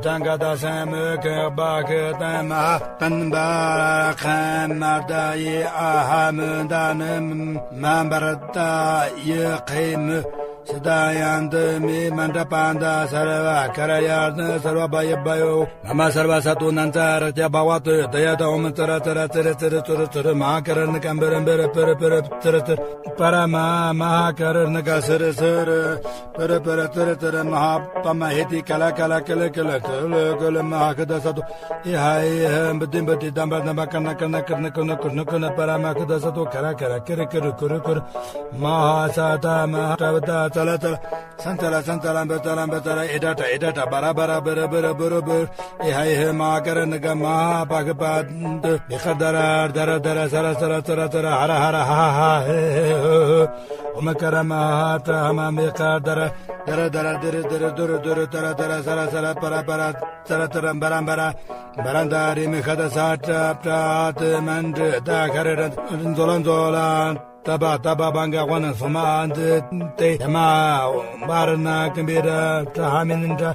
ཏན་ག་ད་སན་མི་ཁ་བ་ཁ་ཏན་མ་ཏན་བ་ཁན་མ་ད་ཡི་ཨ་ཧ་མི་ད་ནི་མ་འབར་ད་ཡི་ཁེ་མི། སི་ད་ཡན་དུ་མི་མ་འདྲ་པ་འདའ་སར་བ་ཀ་ར་ཡར་ནི་སར་བ་བ་ཡི་བ་ཡོ། མ་མ་སར་བ་ས་ཏུ་ནན་ཙ་ར་ཀྱ་བ་བ་ཏུ་ད་ཡ་ད་ཨོ་མི་ཙ་ར་ཙ་ར་ཙི་རི་ཙི་རི་ཙུ་རི་ཙུ་རི་མ་ཧ་ཀ་ར་ནི་ཀམ་བི་རི་བི་རི་པི་རི་པི་རི་ཙི་རི་ཙི་རི་པ་ར་མ་མ་ཧ་ཀ་ར་ནི་ཀ་སི་རི་སི་རི་པི་རི་པི་རི་ཙི་རི་ཙི་རི་མ་ཧ་པ་མ་ཧེ་ཏི་ཀ་ལ་ཀ་ལ་ཀི་ལི་ཀི་ལི་ཀི་ལི་ཀི་ལི་མ་ཧ་ཀི་ད་ས་ཏུ་ཨི་ཧ་ཨི་ཧི་འབི་ཏི་འབི་ཏི་དམ་པ་དམ་པ་ཀ་ན་ཀ་ན་ཀི་ནི་ཀི་ནི་ཀི་ནི་ཀི་ནི་པ་ར་མ་ཧ་ཀི་ད་ས་ཏུ་ཀ་ར་ཀ་ར་ཀི་རི་ཀི་རི་ཀི་རི་ཀི་རི་མ་ཧ་ས་ད་མ་ཧ་ཏ་བི་ད་ཙ་ལ་ཙ་ལ། སན་ཙ་ལ་སན་ཙ་ལ་འབི་ཙ་ལ་འབི་ཙ་ལ་ཨེ་ཏྲ་ཏྲ་ཨེ་ཏྲ་ཏྲ་བ་ར་བ་ར་བི་ར་བི་ར་བི་ར་བི་ཨེ་ཧ་ཨེ་ཧེ་མ་ཀ་ར་ནི་ཀ་མ་ཧ་པ་ཁི་པ་འདི་བི་ཁ་ད་ར་ད་ར་ད་ར་ས་ར་ས་ར་ཙ་ར་ཙ་ར་ཧ་ར་ཧ་ར་ཧ་ཧ་ཧེ་ཧེ་ཧེ་ཧེ་ཨོ་མ་ཀ་ར་མ་ཧ་ཏྲ་ཧ་མ་མི་ཁ་ད་ར་ད་ར་ད་ར་དི་རི་དི་རི་དུ་རུ་དུ་རུ་ད་ར་ད་ར་ས་ར་ས་ར་པ་ར་པ་ར་ཙ་ར་ཙ་ར་འབ་ར་འབ་ར་འབ་ར་འདའ་རི་མི་ཁ་ད་ས་ཏྲ་པྲ་ཏི་མན་དྲི་ད་ཁ་རི་ར་མཛོ་ལ་མཛོ་ལ། ཏ་བ་ཏ་བ་བ་འགག་པ་ན་སོ་མ་ཨ་འདི་ཏེ་ཡ་མ་བ་ར་ན་ཀི་འབི་ར་ཏྲ་ཧ་མི་ནི་ཏྲ་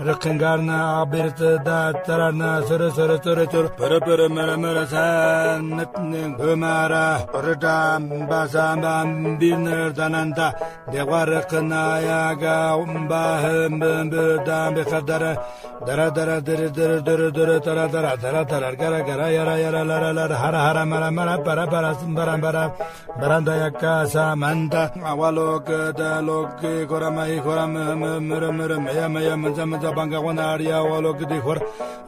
རི་ཁི་འགར་ན་ཨ་བི་རི་ཙི་ད་ཙ་ར་ན་སུ་རི་སུ་རི་ཙུ་རི་ཙུ་རི་པུ་རི་པུ་རི་མི་རི་མི་རི་ས་ནི་ནི་བུ་མ་ར་རི་ཏྲ་འབ་ས་འབ་འབི་ནི་རི་ད་ན་ད་འདེགས་པ་རི་ཁི་ན་ཡ་ག་འབ་ཧི་འབི་འབི་ད་འབི་ཁ་ད་ར་ད་ར་ད་ར་དི་རི་དི་རི་དུ་རུ་དུ་རུ་ད་ར་ད་ར་ད་ར་ད་ར་ག་ར་ག་ར་ཡ་ར་ཡ་ར་ལ་ར་ལ་ར་ཧ་ར་ཧ་ར་མ་ར་མ་ར་པ་ར་པ་ར་སུ་འབ་ར་འབ་ར། བ་ར་འདའ་ཡ་ཀ་ས་མན་ད་ཨ་བ་ལོ་ཀི་ད་ལོ་ཀི་ཁོ་ར་མ་ཧི་ཁོ་ར་མི་མི་མི་ར་མི་ར་མི་ཡ་མི་ཡ་མི་ཛ་མི་ཛ་བ་འགག་པ་ན་ཨ་རི་ཡ་བ་ལོ་ཀི་དི་ཁོ་ར་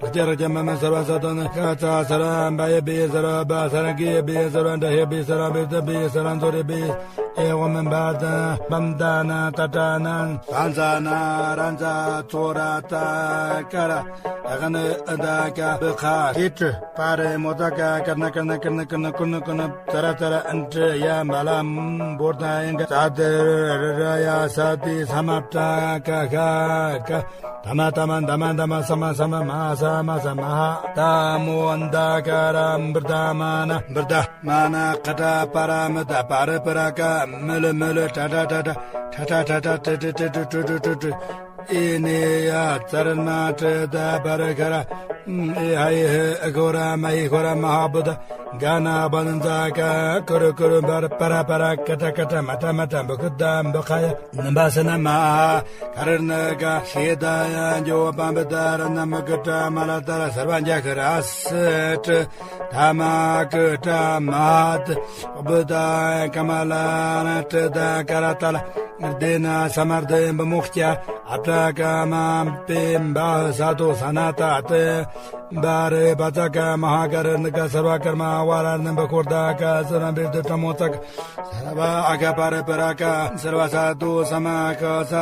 ར་ཀྱ་ར་ཀྱ་མ་མ་ས་ར་ས་ད་ན་ཀ་ཙ་ས་ར་འབ་ཡ་བི་ཡ་ས་ར་བ་ས་ར་ཀི་ཡ་བི་ཡ་ས་ར་འདྲ་ཧེ་བི་ས་ར་བི་ད་བི་ཡ་ས་ར་མཛོ་རེ་བི་ཨེ་འོ་མི་འབ་ད་བམ་ད་ན་ཏ་ཏ་ན་ས་ཛ་ན་ར་ཛ་ཙོ་ར་ཏ་ཀ་ར་ཨ་ག་ན་ཨ་ད་ཀ་བི་ཁ་ཧི་ཏྲི། པ་རེ་མོ་ཙ་ཀ་ཀར་ན་ཀར་ན་ཀར་ན་ཀར་ན་ཀུ་ན་ཀུ་ན་ཙ་ར་ཙ་ར་ཨན་ཏྲི་ཡ་མ་ལ་འབོར་དང་ཡན་ག་ཙ་དི་རི་ར་ཡ་ས་ཏི་ས་མ་ཏྲ་ཀ་ཤ་ཀ་ད་མ་ད་མ་ད་མ་ད་མ་ས་མ་ས་མ་མ་ས་མ་ས་མ་ཧ་ད་མོ་ཨན་ད་ཀ་ར་འབུར་ད་མ་ན་འབུར་ད་མ་ན་ཀ་ཏྲ་པ་ར་མི་ད་པ་རི་པ་ར་ཀ་མི་ལི་མི་ལི་ཏྲ་ཏྲ་ཏྲ་ཏྲ་ཏྲ་ཏྲ་ཏྲ་ཏྲ་ཏྲ་ཏྲ་ཏྲ་ཏྲ་ཏྲ་ཨེ་ནེ་ཡ་ཙ་ར་མ་ཏྲ་ད་པ་ར་ག་ར་ཨེ་ཧ་ཡེ་ཧེ་ཨ་གོ་ར་མ་ཧེ་གོ་ར་མ་ཧ་བུ་ད་ག་ན་བ་ན་ཛ་ག་ཀུ་རུ་ཀུ་རུ་འབ་ར་པ་ར་པ་ར་ཀ་ཏྲ་ཀ་ཏྲ་མ་ཏྲ་མ་ཏྲ་འབུ་ཀུ་ད་འབུ་ཁ་ཡ་ནམ་བ་ས་ན་མ་ཧ་ག་ར་ན་ག་ཤེ་ད་ཡ་འཇོ་བ་པ་འབུ་ད་ར་ན་མ་ཀུ་ཏྲ་མ་ལ་ད་ར་སར་བ་འཇའ་ཁུ་ར་སི་ཏྲ་ད་མ་ཀུ་ཏྲ་མ་ཧ་ད་བུ་ད་ཀ་མ་ལ་ན་ཏྲ་ད་ཀ་ར་ཏ་ལ། རྡེ་ན་ས་མར་དེ་འབུ་མོ་སྐྱ་ཨ་ཏྲ་ཀ་མ་པེ་འབ་ས་དོ་ས་ན་ཏ་ཏེ་འབ་རེ་བ་ཙ་ཀ་མ་ཧ་ག་ར་ནི་ཀ་སར་བ་ཀར་མ་ཝ་ར་ནི་འབུ་ཁོར་ད་ཀ་ས་ར་འབེར་དུ་ཏྲ་མོ་ཙ་ཀ་སར་བ་ཨ་ཀ་པ་རེ་པ་ར་ཀ་སར་བ་ས་དོ་ས་མ་ཀ་ས་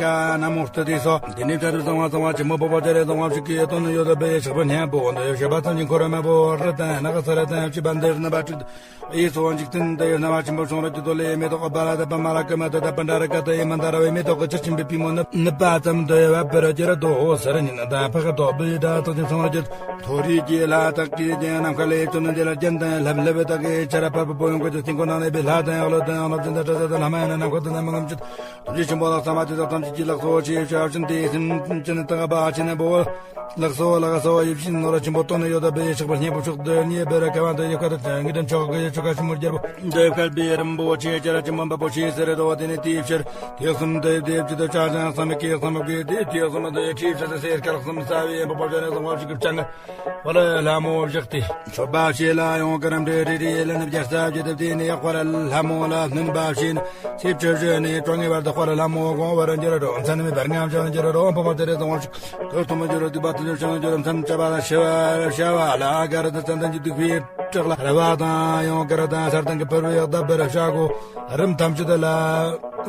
ཀ་ན་མོ་སྟུ་དི་སོ། དེ་ནི་ཏ་རུ་ཙང་བ་ཙང་བ་ཆི་མོ་བོ་བ་ཏེ་རེ་ཙང་བ་ཞིག་གི་ཡེ་ཏོ་ནི་ཡོད་དོ་བེ་ཡེ་ཤག་པ་ཉན་པོ་འོ་འདོ་ཡོ་ཤེ་བ་ཙང་ཉིན་ཁོ་ར་མ་བོ་ར་ཏན་ན་ཀ་ས་ར་ཏན་ཡོ་ཅི་བ་འདེ་ར་ན་བ་ཏྲི། ཨེ་སོ་འཇིག་རྟེན་འདི་ཡི་སྣང་བ་ཆེན་པོ་བྱུང་རབས་ཀྱི་མདོ་ལས། མེ་ཏོག་པ་ལ་དད་པ་མ་ལ་ཀུ་མ་དད་པ་འདྲ་ར་ཀ་ཏ་ཡི་མན་ད་ར་བའི་མེ་ཏོག་གི་ཆར་ཆེན་པོའི་པུས་མོ་ནི་ནུབ་པ་ཙམ་དུ་ཡོད་པ་པུ་ར་ཅི་ར་དོ་འོ་ཟེར་ཉིན་དང་ཕ་ཁ་དོག་པའི་སྒྲ་དག་ཅིང་སོང་རྒྱུ། མཐོ་རིས་ཀྱི་ལྷ་དག་གིས་ཀྱང་ནམ་མཁའ་ལས་བྱོན་ནས་འདི་ལ་རྒྱན་དང་ལྷབ་ལྷབ་དག་གིས་ཆར་པ་པོ་པོ་ཡོང་གི་ཅི་སྟེང་ཁོ་ན་ནས་པའི་ལྷ་དང་ཡང་ལོ་དང་ཡང་ལོ་ཅན་དང་བྲལ་ཟེར་དང་ལྷ་མ་ཡང་ན་ནམ་མཁའ་དང་ནམ་མངོན་གྱི། ཐུགས་རྗེ་ཆེན་པོ་ལགས། ཚང་མ་དེ་དག་ཐམས་ཅད་ཀྱིས་ལགས་སོ་ཆེ་ཞུ་བ་བཞིན་དེའི་སེམས་ཅན་དག་པ་ཆེ་ན་བོ། ལགས་སོ་ལགས་སོ། ཡིད་བཞིན་ནོར་ཆེན་པོ་སྟོན་ནས་ཡོད་པའི་ཕྱག་པ་སྙིང་པོ་མཆོག་ཏུ་མཉེས་པར་དགའ་བ་དང་ཡིད་ཁར་དུ་ངེས་དྲན་མཆོག་གི་ཆོ་ག་ཆེན་མོ་རྒྱལ་པོ་འདི་བསྐལ་པའི་རིན་པོ་ཆེ་ཅེར་ཆེན་པོ་འབབ་པོ་ཆེ་ཟེར་དོ། དེ་ནས་དེའི་ཕྱིར་དེ་གསུམ་དུ་དེ་བཅུ་དུ་ཆ་ཅང་བསམ་གྱིས་བསམ་གྱིས་དེ་དེ་གསུམ་དུ་ཁྲིད་ཕྱིར་དུ་སེར་སྐལ་གསུམ་ས་བའི་འབབ་པོ་ཆེ་ནས་བཟུང་བ་ཞིག་གི་བྱང་བར་ལྷ་མོ་བཞག་སྟེ། མཆོད་པ་བྱས་ལ་ཡང་དཀར་འབྲས་རེ་རེ་ལ་ནུབ་རྒྱ་ས་བརྒྱད་དུ་དེ་ནས་དཔལ་ལྷ་མོ་ལ་བསྙེན་པ་བྱས་ནས། ཚེས་བཅུ་བཞི་ནས་དྲུག་ཉེ་བར་དུ་དཔལ་ལྷ་མོ་དགོངས་པར་འགྱུར་རོ། མཚན་མེད་པར་ངམ་ཞིང་འགྱུར་རོ། འཕགས་པ་ཚེ་རིང་དང་བ་ཞིག་གོས་ཐུང་མ་འགྱུར་རོ། སྡིག་པ་ཐུན་ཆུང་ཞིང་འགྱུར་རོ། མཚམས་བཅད་པ་དང་ཤི་བ་ཤ་བ་ལ་ཨ་ག་ར་དང་ཙན་དན་གྱི་སྡིག་པའི་བྲག་ལ་ར་བ་དང་ཡང་དཀར་དང་སེར་དང་གི་ཕུར་བའི་བརྡབ་པར་བྱ་དགོས། རིམས་ཐམས་ཅད་ལ་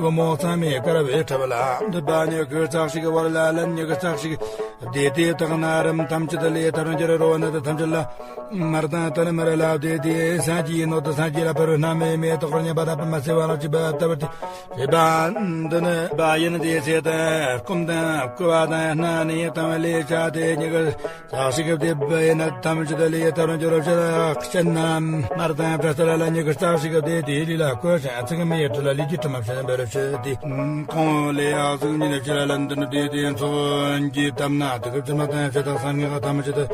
བུ་མོ་ཚང་མས་དཀར་བའི་ཁྲབ་ལ་འདི་པ་ཉི་ཤུ་རྩ་གཅིག་བར་ལ་ལན་ཉི་ཤུ་རྩ་གཅིག་བདེ་སྟེ་དག་ན་རིམས་ཐམས་ཅད་ལས་ཐར་འགྱུར་རོ། ནད་ཐམས་ཅད་ལ་མར་དང་དོན་མར་ལ་བདེ་སྟེ་སངས་རྒྱས་ནོ་དུ་སངས་རྒྱས་ལ་ཕར་རྣམ་མེད་མེ་ཏོག་ཉན་པ་དང་པུ་མ་སེ་བ་ལ་ཅི་བ་ལྟ་བུ་སྟེ། རེ་བ་འདི་ནི་བ་ཡིན་ཏེ་ཚེ་དང་སྐུམ་དང་བསྐུ་བ་དང་སྣ་ནས་དང་ལས་བྱ་སྟེ་ཉི་ཤུ་རྩ་གཅིག་བདེ་བའི་ནད་ཐམས་ཅད་ལས་ཐར་འགྱུར་རོ། ཕྱི་ ཅན་ནམ་མར་དང་བྲལ་ལ་ལ་ཉི་གི་རྩ་ཞིག་གི་དེ་དེའི་ལུས་ལ་བཀོད་ཅིང་ཚིག་མི་ཡི་དྲི་ལ་ལུས་ཀྱི་དྲི་མ་བྱེད་པར་བྱེད་དེ། ཁོང་ལས་ཡག་གཟུགས་ཉིད་ནས་ཕྱི་ལ་ལན་དུ་ནི་དེ་དེ་མཚོན་གྱི་གཏམ་ན་དུ་གི་བྱེ་མ་དང་བྱེ་བྲག་སང་ངེས་ག་ཐམས་ཅད་དུ།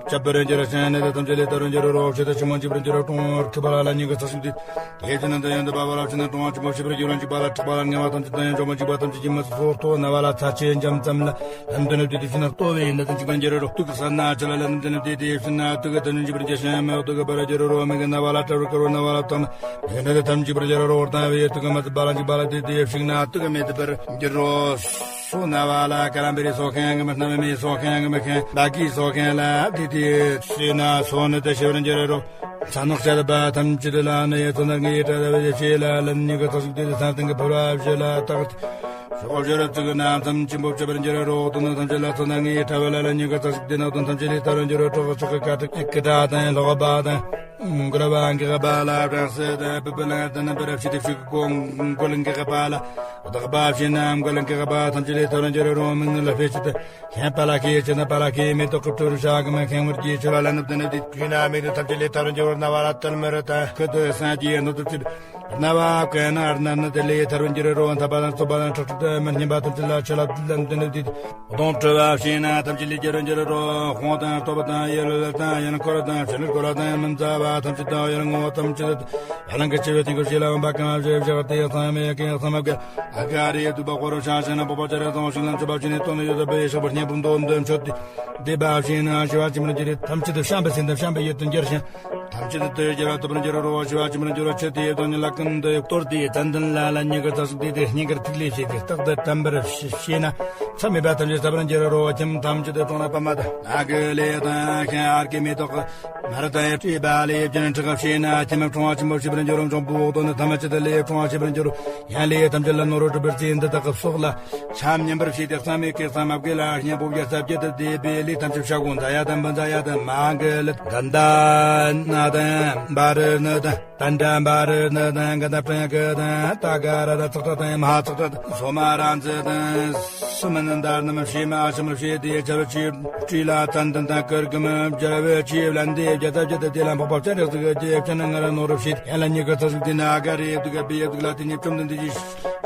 སྐྱབས་པར་འགྱུར་ཞིང་གནས་དེ་ཐམས་ཅད་ལས་ཐར་བར་འགྱུར་རོ། ཆོས་དེ་ཆེན་མོ་འཇིག་པར་འགྱུར་རོ། གྲོང་ཁྱབ་པ་ལ་ལ་ཉེ་གི་ཚེ་ཞིག་དུས། དེ་ཕྱི་ནང་དུ་ཡོན་དུ་བབ་པ་ལ་ཕྱི་ནང་གྲོང་བ་ཆེན་པོ་ཞི་བར་འགྱུར་རོ། འཇིགས་པ་ལ་སྐྲག་པ་ལ་ངལ་བ་ཐམས་ཅད་དང་ཡང་འཇོམས་པ་འཇིགས་པ་ཐམས་ཅད་ཀྱི་མི་ཚོགས་ཐོག་ན་བ་ལ་ཚ་ཆེ་འཇམ་ཙམ་ལ་ལམ་དུ་ནུབ་དུས་དེ་ཕྱི་ནང་ལྟོ་བའི་ཡིན་ན་དུ་འཇིག་པར་འགྱུར་རོ། དུག་གི་ས་ན་ཆུ་ལ་ལ་ལམ་དུ་ནུབ་དུས་དེ་ཕྱི་ནང་དུག་གི་ཐ་ནུ་འཇིག་པར་འགྱུར་ཞིང་མི་དུག་གི་བར་འགྱུར་རོ། མི་གི་ན་བ་ལ་སྐྲག་རོ་སྐྱོ་རོ་ན་བ་ལ་སྐྲག་ན་མི་གི་ན་དུ་ཐམས་ཅད་འཇིག་པར་འགྱུར་རོ། བར་དང་བའི་དུག་གི་མི་ཚུགས་པ་ལ་འཇིགས་པ་ལ་དུས་དེ་ཕྱི་ན་དུག་གི་མི་དུ་བར་འགྱུར་རོ། སོ་ན་བ་ལ་ཀ་རམ་པེ་རི་སོ་ཁན་གི་མི་སྣ་མི་སོ་ཁན་གི་མི་ཁན་བ་ཀི་སོ་ཁན་ལ་དེ་དེ་སོ་ན་སོ་ནི་དེ་ཤེས་པར་འགྱུར་རོ། ཚ་ནག་བྱ་དུ་པ་ཐམས་ཅད་ལ་ནི་ཡེ་ཚོ་ནར་ངེས་ཡེ་བྲལ་བའི་ཆེ་ལ་ལན་ཉི་གི་ཚོགས་ཤིག་དེ་དེ་ཚང་སྟེང་གི་ཕུར་བ་བཞི་ལ་བཏགས། ཞོག་བཞི་རབ་ཚིག་གི་ནང་ཐམས་ཅད་འབོབ་བྱེད་པར་འགྱུར་རོ། དོན་ཐམས་ཅད་ལ་ཚོ་ནར་ངེས་ཡེ་བྲལ་བ་ལ་ལན་ཉི་གི་ཚོགས་ཤིག་དེ་ནང་དོན་ཐམས་ཅད་ལས་ཐར་བར་འགྱུར་རོ། གྲོགས་ཆག་གི་ཀ་དྲི་ཨེ་ཀི་དྲ་དང་ལྷོག་པ་དང་། མགུལ་བ་འགེགས་པ་ལ་བྲང་སེ་དང་པི་པི་ལ་དང་རྣམ་པར་ཕྱི་དེ་ཕྱི་གི་མགུལ་འགེགས་པ་ལ་བདག་པ་ཕྱི་ན་མགུལ་འགེགས་པ་ཐམས་ཅད་ལས་ཐར་འགྱུར་རོ། མིག་ནི་ལ་ཕེ་ཕྱི་དུ་ཁན་པ་ལ་ཁེ་ཕྱི་ན་པ་ལ་ཁེ་མེ་ཏོག་གི་ཕྲུ་རུ་ཤ་གི་མ་ཁེ་ངུར་གྱི་ཆུ་ལ་ལ་ནུབ་ཏུ་ནུབ་དེ་དུས་ན་མིག་ནི་ཐམས་ཅད་ལས་ཐར་འགྱུར་རོ། རྣ་བ་ལ་ཏུལ་མི་རུ་དང་ཁུ་དུ་སང་གྱི་ནུབ་ཏུ་ཚིབ། རྣ་བ་ཀན་ན་རྣ་ནི་དེ་ལས་ཐར་འགྱུར་རོ། འཐབ་པ་དང་རྩོད་པ་དང་ཁྲག་ཁྲིག་དང་མི་སྙན་པ་ཐམས་ཅད་ལ་ཆུ་ལ་ལམ་དུ་ནུབ་དེ། གདོང་བཀྲུ་བ་ཕྱི་ན་ཐམས་ཅད་ལས་རྒྱལ་རུ་འགྱུར་རོ། དཔུང་དང་སྟོབས་དང་ཡེ་ལོ་ལ་དང་ཡང་འཁོར་དང་ཕྱི་ནུར་འཁོར་དང་མི་མཛའ་བ་ཐམས་ཅད་དང་ཡང་ངོ་བོ་ཐམས་ཅད་ཡ་ལང་གི་ཆེ་བའི་དེ་ཀོ་ཤེ་ལ་འོན་པ་གང་བཞེས་བཞག་དེ་ཡང་ཚང་མའི་ཀེ་ཚང་མ་གི་ཨ་ག་རེ་དུ་པ་ཁོ་རོ་ཤ་ཤ་ན་པོ་པ་ཅ་རེ་ཚང་ཞིང་ལ་འཚོ་བ་ཕྱི་ནས་དོན་ཡོད་པའི་ཤོག་པར་སྙན་པོ་འདོན་མཆོད་དེ་དེ་པ་ཕྱི་ན་ཤི་བ་ཅི་མི་འགྱུར་ཐམས་ཅད་དུ་བཤམས་པའི་སེམས་དང་བཤམས་པའི་ཡུལ་དུ་འགྱུར་ཞིང་། ཐམས་ཅད་དུ་ཡོད་རྒྱལ་བ་ཐོབ་པར་འགྱུར་རོ། ཞི་བ་ཅི་མི་འགྱུར་རོ། ཆེ་དེ་ཡོད་དོ་ཉིད་ལ་ཀུན་ཏུ་གཏོར་དེ་ཙན་དན་ལ་ལ་ཉེ་གི་ཚ་སུག་དེ་དེ་སྙིང་གར་ཐིག་ལེ་བྱས་ཏེ་རྟག་ཏུ་དྲན་པར་ཤེས་ན། མཚམས་མེད་པ་ཐམས་ཅད་ཟ་བར་འགྱུར་རོ། ཁྱིམ་ཐམས་ཅད་དུ་གྲོང་ན་པདྨ་དང་ནགས་ཀྱི་ལས་དང་ཤིང་ཨར་གྱི་མེ་ཏོག་མར་དང་སྤྲོས་པ་ལས་བརྒྱན་ཁྲི་ཁ་ཕྱེ་ན་ཁྱིམ་ཕྲེང་བ་ཆེན་པོ་ཞི་བར་འགྱུར་རོ། འབྱུང་པོ་འོག་ཏུ་ནི་ཐམས་ཅད་དུ་ལས་ཕྲེང་བ་ཞི་བར་འགྱུར་རོ། ཡང་ལས་ཐམས་ཅད་ལ་ནོར་བུ་གྲུབ་པར་བརྩིས་འདི་དག་གི་སོགས་ལ་ཆམ་ཉམས་པར་བྱས་ཏེ་གཙང་མའི་སྐད་གཙང་མ་བརྒལ་ལ་སྙན་པོ་བརྒྱ་རྩ་བརྒྱད་དུ་བཟླས་པས་ལས་ཐམས་ཅད་བྱ་དགོས། མཛའ་ཡ་དང་མི་མཛའ་ཡ་དང་མ་གི་ལ་ག་ད་ན་དང་བ་རི་ནི་དང་། ཏན་ཏན་བ་རི་ནི་དང་ག་ད་པྲེང་གི་དང་ཏ་ག་ར་ད་ཙག་ཏྲ་དང་མ་ཧ་ཙག་ཏྲ་དང་སོ་མ་ར་འཛི་དང་སུ་མི་ནི་འདར་ནི་མི་ཤེས་མ་ཤི་མི་ཤེས་དེ་ཆ་བ་ཆེ་བྲིས་ལ་ཙན་དན་དང་ཀིར་གི་མི་སྦྱར་བའི་ཆེ་ལན་དེ་བརྒྱ་རྩ་བརྒྱད་དུ་དེ་ལ་འཕགས་པ་སྤྱན་རས་གཟིགས་ཀྱི་རྗེས་ཕྱི་ནང་ང་ར་ནོར་བུ་ཤེས་ཡན་ལ་ཉི་གི་ཚ་ཟུག་དེ་ན་ཨ་ག་རེ་ཡེ་དུ་ག་བི་ཡེ་དུ་ལ་དེ་ཉིད་བཅོམ་ལྡན་འདས་ཀྱིས་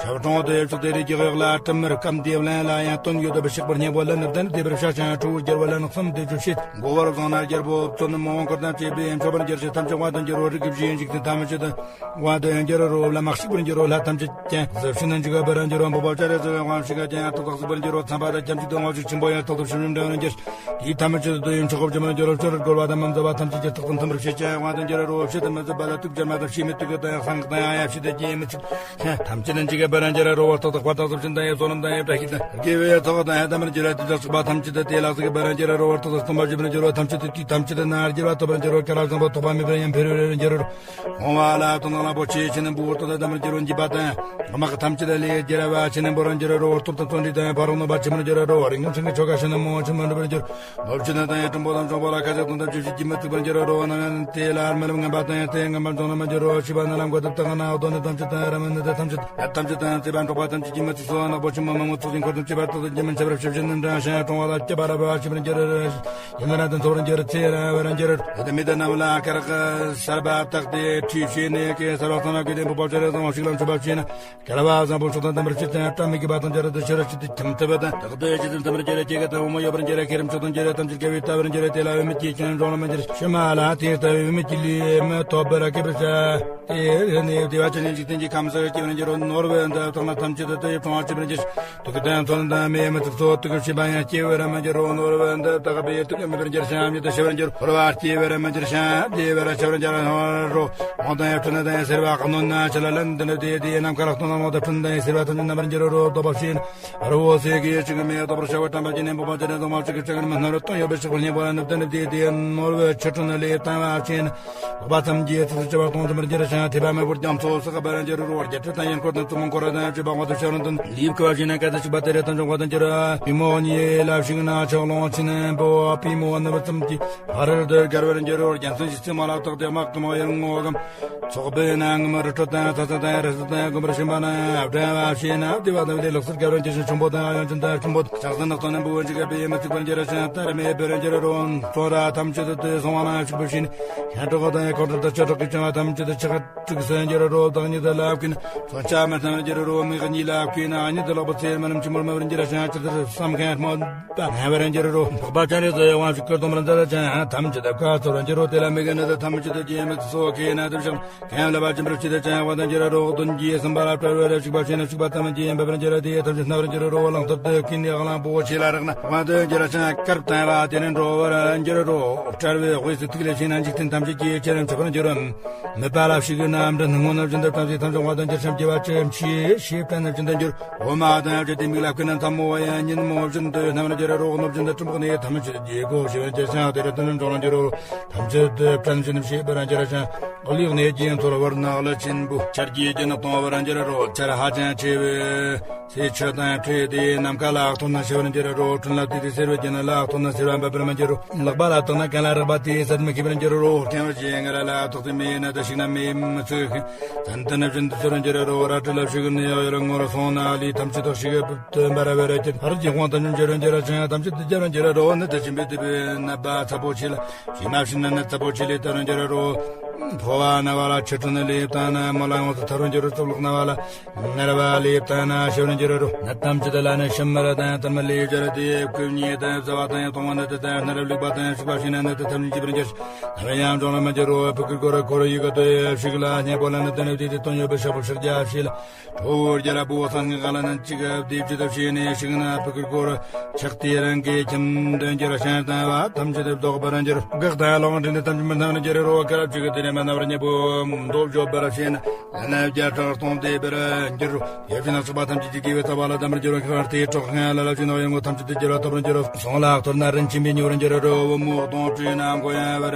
ཞབས་དྲུང་དུ་ཡེ་ཕྱོགས་དེ་རིགས་ཀྱི་གཡོག་ལ་དྲི་མར་སྐམ་དེ་བླན་ལ་ཡང་དོན་ཡོད་དུ་བི་ཤིག་པར་སྙན་པོ་ལ་ནི་བདེན་དེ་བར་ཤ་ཞིང་ཁྲོ་བོ་རྒྱལ་བ་ལ་ནི་གསུམ་དེ་བཅུ་ཤེས་མགོ་བར་བཟུང་ན་རྒྱལ་པོ་བཙོན་མོ་འཁོར་དང་བཅས་པའི་མཆོད་པར་འགྱུར་ཞིང་ཐམས་ཅད་དབང་དུ་འགྱུར་རོ། རིགས་ཀྱི་བཞིན་འཇིག་རྟེན་ཐམས་ཅད་དུ། དབང་དུ་ཡང་འགྱུར་རོ། ལྷ་ཐམས་ཅད་ཀྱང་གཟི་བྱིན་འཇིགས་པར་འགྱུར་རོ། འབུལ་བ་སྤྱན་རས་གཟིགས་དབང་ཕྱུག་ག་ཀྱང་ཡང་དག་དག་གཟིགས་པར་འགྱུར་རོ། ཚངས་པ་དང་ཁྱབ་འཇུག་དང་དབང་ཕྱུག་ཆེན་པོ་ཡང་དག་དག་ཕྱིར་མི་འབྲལ་བར་འགྱུར། དེའི་ཐ་མ་ཆེད་དུ་ཡུམ་ཆོག་གོ་བཅོམ་པར་འགྱུར་རོ། ཆོས་རར་རྒོལ་བ་དང་མི་མཛའ་བ་ཐམས་ཅད་ཀྱང་དག་དང་མཐུན་པར་བྱེད་ཅིང་དབང་དུ་འགྱུར་རོ། ཕྱི་དུ་མི་བཟོད་པ་ལ་དུག་སྦྱར་མ་དང་ཕྱིས་མི་དུག་གི་དང་ཡང་གསང་གི་དང་ཡང་ཡབ་ཕྱི་དུ་སྐྱེས་མི་ཚུགས་ཐམས་ཅད་འཇིགས་པར་འགྱུར་རོ། དག་དག་པ་དག་ཚབས་ཆེན་དང་ཡང་བསོད་ནམས་དང་ཡང་བཀྲ་ཤིས་དང་དགེ་བའི་ཚོགས་དང་ཡང་དམ་པར་འགྱུར་ར། དེ་དག་ཚོགས་པ་ཐམས་ཅད་དུ་དེ་ལ་གཟིགས་པར་འགྱུར་རོ། དག་དག་སྟོང་པ་བརྗོད་པར་འགྱུར་རོ། ཐམས་ཅད་དུ་དུས་ཐམས་ཅད་དུ་ནར་རྒྱལ་བ་ཐོབ་པར་འགྱུར་རོ། ཀ་ལ་བཟང་པོ་ཐོགས་པ་མེད་པར་ཡང་འཕེལ་བར་འགྱུར་རོ། འོང་བ་ལ་དོན་དང་བླངས་པོ་ཆེ་ཆེན་འབུར་དུ་དམ་པར་འགྱུར་རོ། འཇིགས་པ་དང་དམག་ཐམས་ཅད་ལས་རྒྱལ་བ་ཆེན་པོར་འགྱུར་རོ། སྟོབས་དང་བརྩོན་འགྲུས་དང་ཕ་རོལ་གནོན་པ་ཆེན་པོར་འགྱུར་རོ། རིགས་ངན་སྲིན་གྱི་ཆོ་ག་ཕྱི་ནང་མང་ཆེན་པོར་འགྲུབ་པར་འགྱུར། ནོར་ཕྱི་ནང་དང་ཡང་སྲིན་པོ་དང་འབྱུང་པོ་ལ་ཁ་ཟས་དང་དམ་ཆོས་ཀྱི་སྐྱེད་མོས་ཚུགས་པར་འགྱུར་རོ། ནམ་ཡང་དེ་ལ་རྨི་ལམ་ངན་པ་དང་ཡང་དེ་ངན་པར་འབྱུང་ནི་མ་འགྱུར་རོ། ཤི་བ་ནད་ལ་མགོ་དེབ་དང་ན་གདོན་ནད་ཐམས་ཅད་དང་ར་མི་ནད་དེ་ཐམས་ཅད་ནད་ཐམས་ཅད་དང་བཙས་པ་འབྲོག་པ་ཐམས་ཅད་ཀྱི་མི་ཚེ་སོགས་ནག་པོ་ཆེན་མོ་མང་མོ་ཚོགས་ཀྱི་འཁོར་དང་བཅས་པ་དག་ཏུ་རྒྱུན་མི་འཆད་པར་ཞབས་ཕྱི་ནི་འབྲང་ཞིང་གྲོང་བ་ལ་སྐྱེ་བ་ར་བ་ཞི་བར་འགྱུར། ཡུན་རིང་དུ་འཚོ་བར་འགྱུར། ཚེ་རིང་བར་འགྱུར། དེ་མི་དེ་རྣམས་ལ་སྐར་ཁ་གསར་པ་བཏགས་ཏེ་ཁྲུས་བྱས་ནས་ཀྱེ་གསར་བ་གསང་སྔགས་ཀྱི་ལྡན་པོ་པ་ཆ་རེ་ཚང་བ་ཞིག་ལ་མཆོད་པ་བྱས་ན། སྐལ་བ་བཟང་པོ་མཆོག་དང་ལྡན་པར་བྱེད་ཅིང་བཀྲ་མི་སྐྱིད་པ་དང་བྲལ་དུ་ཕྱི་རུ་ཕྱིར་དུ་ཁྱིམ་ཐུབ་པ་དང་། བདག་ཏུ་ཡང་ཇི་ཙམ་ཐུབ་པར་འགྱུར་ར། སྐྱེ་རྒ་དང་བུ་མོ་ཡོད་པར་འགྱུར་ར། མཁས་རིམ་མཆོག་ཏུ་འགྱུར་ར། ཐམས་ཅད་སྐལ་བའི་ལྟ་བར་འགྱུར་ར། དེ་ལ་བུད་མེད་ཀྱི་ཁྱིམ་འབྱུང་ལ་མི་འགྱུར། ཕྱི་མ་ལ་དེ་ལྟ་བུའི་བུད་མེད་ཀྱི་ལུས་མི་ཐོབ་པར་སྐྱེ་བར་བྱ། དེ་ནས་བདེ་བ་ཅན་ནི་འཇིག་རྟེན་གྱི་ཁམས་སུ་སྐྱེ་བར་འགྱུར་རོ། ནོར་བུ་འདི་དག་ན་ཐམས་ཅད་དུ་དེ་ཡི་ཕྲེང་བ་སྐྱེ་བར་འགྱུར། དུག་གི་དང་མཚོན་དང་མེ་མི་ཚིག་སོགས་དུག་གི་བྱེད་པ་ཡང་སྐྱེ་བར་མི་འགྱུར་རོ། ནོར་བུ་འདི་དག་པའི་དུག་གི་མེད་པར་འགྱུར་ཞིང་ཉིད་དུ་ཤི་བར་འགྱུར། འཁོར་བ་སྐྱེ་བར་མི་འགྱུར་ཞིང་བདེ་བར་ཤི་བར་འགྱུར་རོ། འོང་དང་ཡང་འཁྲུལ་ནི་དང་ཡང་སེར་བ་གནོན་ན་ཆུ་ལ་ལན་འདི་ནི་དེ་དེའི་ནམ་མཁའ་ལ་སྟོང་ནམ་འོང་དང་འཁྲུལ་ནི་དང་ཡང་སེར་བ་ཐམས་ཅད་རྣམ་པར་འགྱུར་རོ། ལྡོག་པ་ཕྱིན། རི་བོ་སེ་གི་ཅིག་མེ་ལྡོག་པར་བྱ་བ་དྲན་པ་ཅན་ནི་འབོག་པ་ཅན་ནི་གདོང་པ་ཅིག་གི་ཅག་ནི་མི་སྣང་རུ་སྟོང་ཡོད་པའི་ཕྱོགས་པར་སྙེག་པ་ནི་བདེན་ནི་དེ་དེའི་ནོར་བུ་ཆུ་འཁྲུལ་ནི་ལས་བཏང་བ་ཕྱིན། ལྡོག་པ་ཐམས་ཅད་ཚིགས་སུ་བཅད་པ་སྟོང་ཙམ་པར་འགྱུར་ཞིང་ཐེག་པ་མེད་པར་རྒྱ་མཚོ་བསྲེགས་པར་འགྱུར་རོ། བརྒྱད་ཁྲི་དང་ཡང་འཁོར་དང་བཙུན་མོ་འཁོར། དང་བཅས་པ་དབང་དུ་ཤར་དོན་ལེའུ་བསྐུལ་བ་བཞིན་ན་སྐད་དུ་ཞུགས་པ་དེ་རེ་ཐམས་ཅད་དབང་དུ་འགྱུར། པུས་མོ་གཉིས་ལ་ཕྱུགས་ན་ཕྱག་ལོང་ཆེན་པོ། པུས་མོ་ནུབ་ཙམ་གྱི་ཕ་རོལ་ཏུ་དགར་བར་འགྱུར་རོ། རྒྱལ་མཚན་ཞིག་ཚེ་མ་ལ་བཏགས་ཏེ་དམག་གི་དམག་ཡུལ་ངོ་གམ། ཚོགས་པའི་ནང་ངམ་རི་ཁྲོད་དང་ས་ས་དང་རི་ས་དང་དགོན་པར་ཕྱིན་པ་ན་བྲན་བ་ཞེས་ན་བདེ་བ་དང་བདེ་ལེགས་སུ་དགར་བར་འགྱུར་ཞིང་། ཁྱུང་པོ་དང་དབྱངས་ཅན་དང་ཁྱུང་པོ་ཕྱག་འཚལ་ནགས་ཚང་རྣམས་བུ་བོན་གྱི་སྐད་པས་མི་ཚིག་པར་འགྱུར་ཞིང་དར་མེད་པར་འགྱུར་རོ། གཙོ་ར་ཐམས་ཅད་དུ་སོང་བ་ན་ཕྱུག་པོ་ཞིག་ནི་ཤ་ཁྲག་དང་ཁོང་ཁྲག་དང་ལྕགས་ཁྲག་གི་བྱུང་བ་ཐམས་ཅད་དུ་ཆག་དཀྲུགས་སུ་འགྱུར་རོ། བདག་ཉིད་དུ་ལ་བཀོད་ན་མཚོན་ཆ་མི་ཐམ་འགྱུར་རོ། མིག་གཉིས་ལ་བཀོད་ན་ཉིད་དུ་ལག་པ་ཚེར་མ་རྣམས་ཆུ་མོར་མ་བར་འགྱུར་ཞིང་། ཅི་ལྟར་བསམ་མཁན་སྨོན་པ་ངན་བར་འགྱུར་རོ། ལྷག་པ་ཅན་རེ་ཟོ་ཡི་དབང་ཕྱུག་གི་གཏོང་བར་མཛད་ཅིང་ཐམས་ཅད་དུ་བཀའ་སྩལ་བར་འགྱུར་རོ། དེ་ལ་མིག་གི་ནད་དུ་ཐམས་ཅད་དུ་རྒྱས་མི་ཚོགས་ཁའི་ནད་དུ་བཞག་ཁའི་ལ་བ་ཅན་པར་ཆེ་དུ་ཅན་དབང་དུ་འགྱུར་རོ། གདོན་གྱིས་ཟིན་པ་ལ་བྲལ་བར་ཕྱུག་པ་ཆེ་ན་ཕྱུག་པ་ཐམས་ཅད་ཡིན་པར་འགྱུར་རོ། དེ་ཐམས་ཅད་སྣང་བར་འགྱུར་རོ། གླང་ཐབས་དུ་ཀུན་ནས་གླང་པོ་ཆེ་ལ་རེག་ན་དབང་དུ་འགྱུར་ཞིང་དཀར་བཏང་བ་དེ་ནི་འགྲོ་བར་འགྱུར་རོ། བྲལ་བའི་དབུས་སུ་ཐིག་ལེ་ཆེ་ན་འཇིག་རྟེན་ཐམས་ཅད་ཀྱི་ཆེ་རིམ་ཆགས་པར་འགྱུར་རོ། མེད་པ་ལ་ཕྱུག་ན་མྲི་སྔོ་ནུབ་བཞིན་དུ་ཐམས་ཅད་ཐམས་ཅད་དབང་དུ་འགྱུར་ཞིང་བགྱི་བ་ཅི་མཆིས་ཞེས་བྲན་ནུབ་བཞིན་དུ་འགྱུར། འོ་མ་དང་བཅས་ཏེ་མིག་ལ་བཀོད་ན་མཚན་མོ་ཡང་ཉིན་མོ་བཞིན་དུ་སྣང་བར་འགྱུར་རོ། ནུབ་བཞིན་དུ་སྤྲིན་ཕོག་ནས་ཐམས་ཅད་རྒྱས་སྒོ་ཞེས་པར་འགྱུར་ཞིང་དེ་རུ་དོན་འགྲོ་ལ་འགྱུར་རོ། ཐམས་ཅད་དུ་བྲན་ཞིང་ནུབ་ཞེས་པར་འགྱུར་ཞིང་། གླིང་ནས་རྒྱན་ཚོར་བར་ནགས་ལ་ཆེན་པོ་ཆར་གྱི་རྒྱུན་གཏོང་བར་འགྱུར་རོ། ཆར་ཧ་ཅང་ཆེ་བས། ཚེ་ཆུ་དང་འཕྲད་དེ་ནམ་མཁའ་ལ་གཏོར་ན་ཤི་བར་འགྱུར་རོ། སྤྲིན་ལ་བལྟས་ཏེ་སེར་བའི་རྒྱན་ལ་གཏོར་ན་སེར་བ་འབབ་པར་མི་འགྱུར་རོ། ལག་པ་ལ་བཏགས་ན་གན་ལ་རེག་པ་དེས་ཟད་མི་ཤེས་པར་འགྱུར་རོ། ལྟེང་བ་ཞེས་ངར་ལ་བཏགས་ཏེ་མེ་ཡིས་ན་དུ་ཞིག་ན་མེ་མི་ཚུགས་ཤིང་། ཚན་ཏི་ནུབ་བཞིན་དུ་ཚུར་འགྱུར་རོ། རལ་གྲི་ལ་ཕྱུགས་ནི་ཡོད་ངོར་སོང་ན་ལུས་ཐམས་ཅད་དག་ཞིག་འབར་བར་གྱུར། ཕར་གྱི་དབང་དུ་འགྱུར་འགྱུར་ཞིང་ཐམས་ཅད་དུ་འགྱུར་འགྱུར་རོ། ནད་དུ་ཕྱིན་པའི་དུད་པའི་ནད་པ་ཚ་པོ་ཆེ་ལ་ཞེས་མ་བྱིན་ན་ནད་ཚ་པོ་ཆེ་ལས་དར་འགྱུར་རོ། ཕོ་བ་ན་བ་ལ་ཆུ་ཕྲན་ལས་བཏང་ན་མོ་ལ་ཡོངས་སུ་ཐར་འགྱུར་རོ། གཙུག་ལག་ན་བ་ལ་ནར་བ་ལས་བཏང་ན་ཤི་བར་འགྱུར་རོ། ནད་ཐམས་ཅད་ལ་ནི་ཤི་མར་དང་དར་མ་ལས་སྦྱར་ཏེ་ཁོབ་ཉིད་དང་བཟའ་བ་དང་གཏོང་བ་ནད་དང་སྣ་རབ་ལུག་པ་དང་ཕྱུག་པ་ཞིག་ན་ནད་དུ་ཐམས་ཅད་འཇིག་པར་འགྱུར། ནམ་ཡང་འབྱུང་ལ་མི་འགྱུར་རོ། ཕུ་གུར་ཀོ་ར་ཁོ་ར་ཡི་ག་ཏོ་ཡ་ཕྱུགས་ལ་སྙན་པོ་ལ་ནི་དོན་ནི་དེ་དེ་དོན་ཡོད་པའི་ཕྱག་པོ་ཕྱག་རྒྱ་ཞེས་ལ། ཁྲོ་བོ་རྒྱལ་པོ་སངས་རྒྱས་ལ་ནི་གཅིག་བདེ་བཅུ་དུ་ཕྱེ་ནས་ཕྱུགས་ན་ཕུ་གུར་ཀོ་ར་ཆགས་ཏེ་རང་གི་ཁྱིམ་དུ་འགྱུར་ཞིང་ལྟ་བ་ཐམས་ཅད་དུ་བཟློག་པར་འགྱུར། གག་དང་ལོང་འདྲེན་དུ་ཐམས་ཅད་མི་སྣང་འགྱུར་རོ། ཀ་ར་ཕྱུགས་དེ་ནས་མ་ན་བར་ཉེ་པོ་མདོ་བརྗོད་པར་བྱེད་ན། ལ་ནི་བརྒྱ་ཕྲག་སྟོང་བདེ་བར་འགྱུར་རོ། ཡབ་ཀྱི་ནགས་ཚལ་པ་ཐམས་ཅད་ཀྱི་དགེ་བའི་རྩ་བ་ལ་ལྡན་པར་འགྱུར་རོ། ཁ་ཁར་དེའི་གྲོགས་ཁང་ལ་ལ་ཕྱུགས་ནག་ཡོན་མོ་ཐམས་ཅད་དུ་འགྱུར་བ་ཐོབ་པར་འགྱུར་རོ། ཟོང་ལ་གཏོར་ན་རིན་ཆེན་པའི་ཉེ་བར་འགྱུར་རོ། བུ་མོ་གདོང་བཀྲུས་ན་མགོ་ཡང་བར་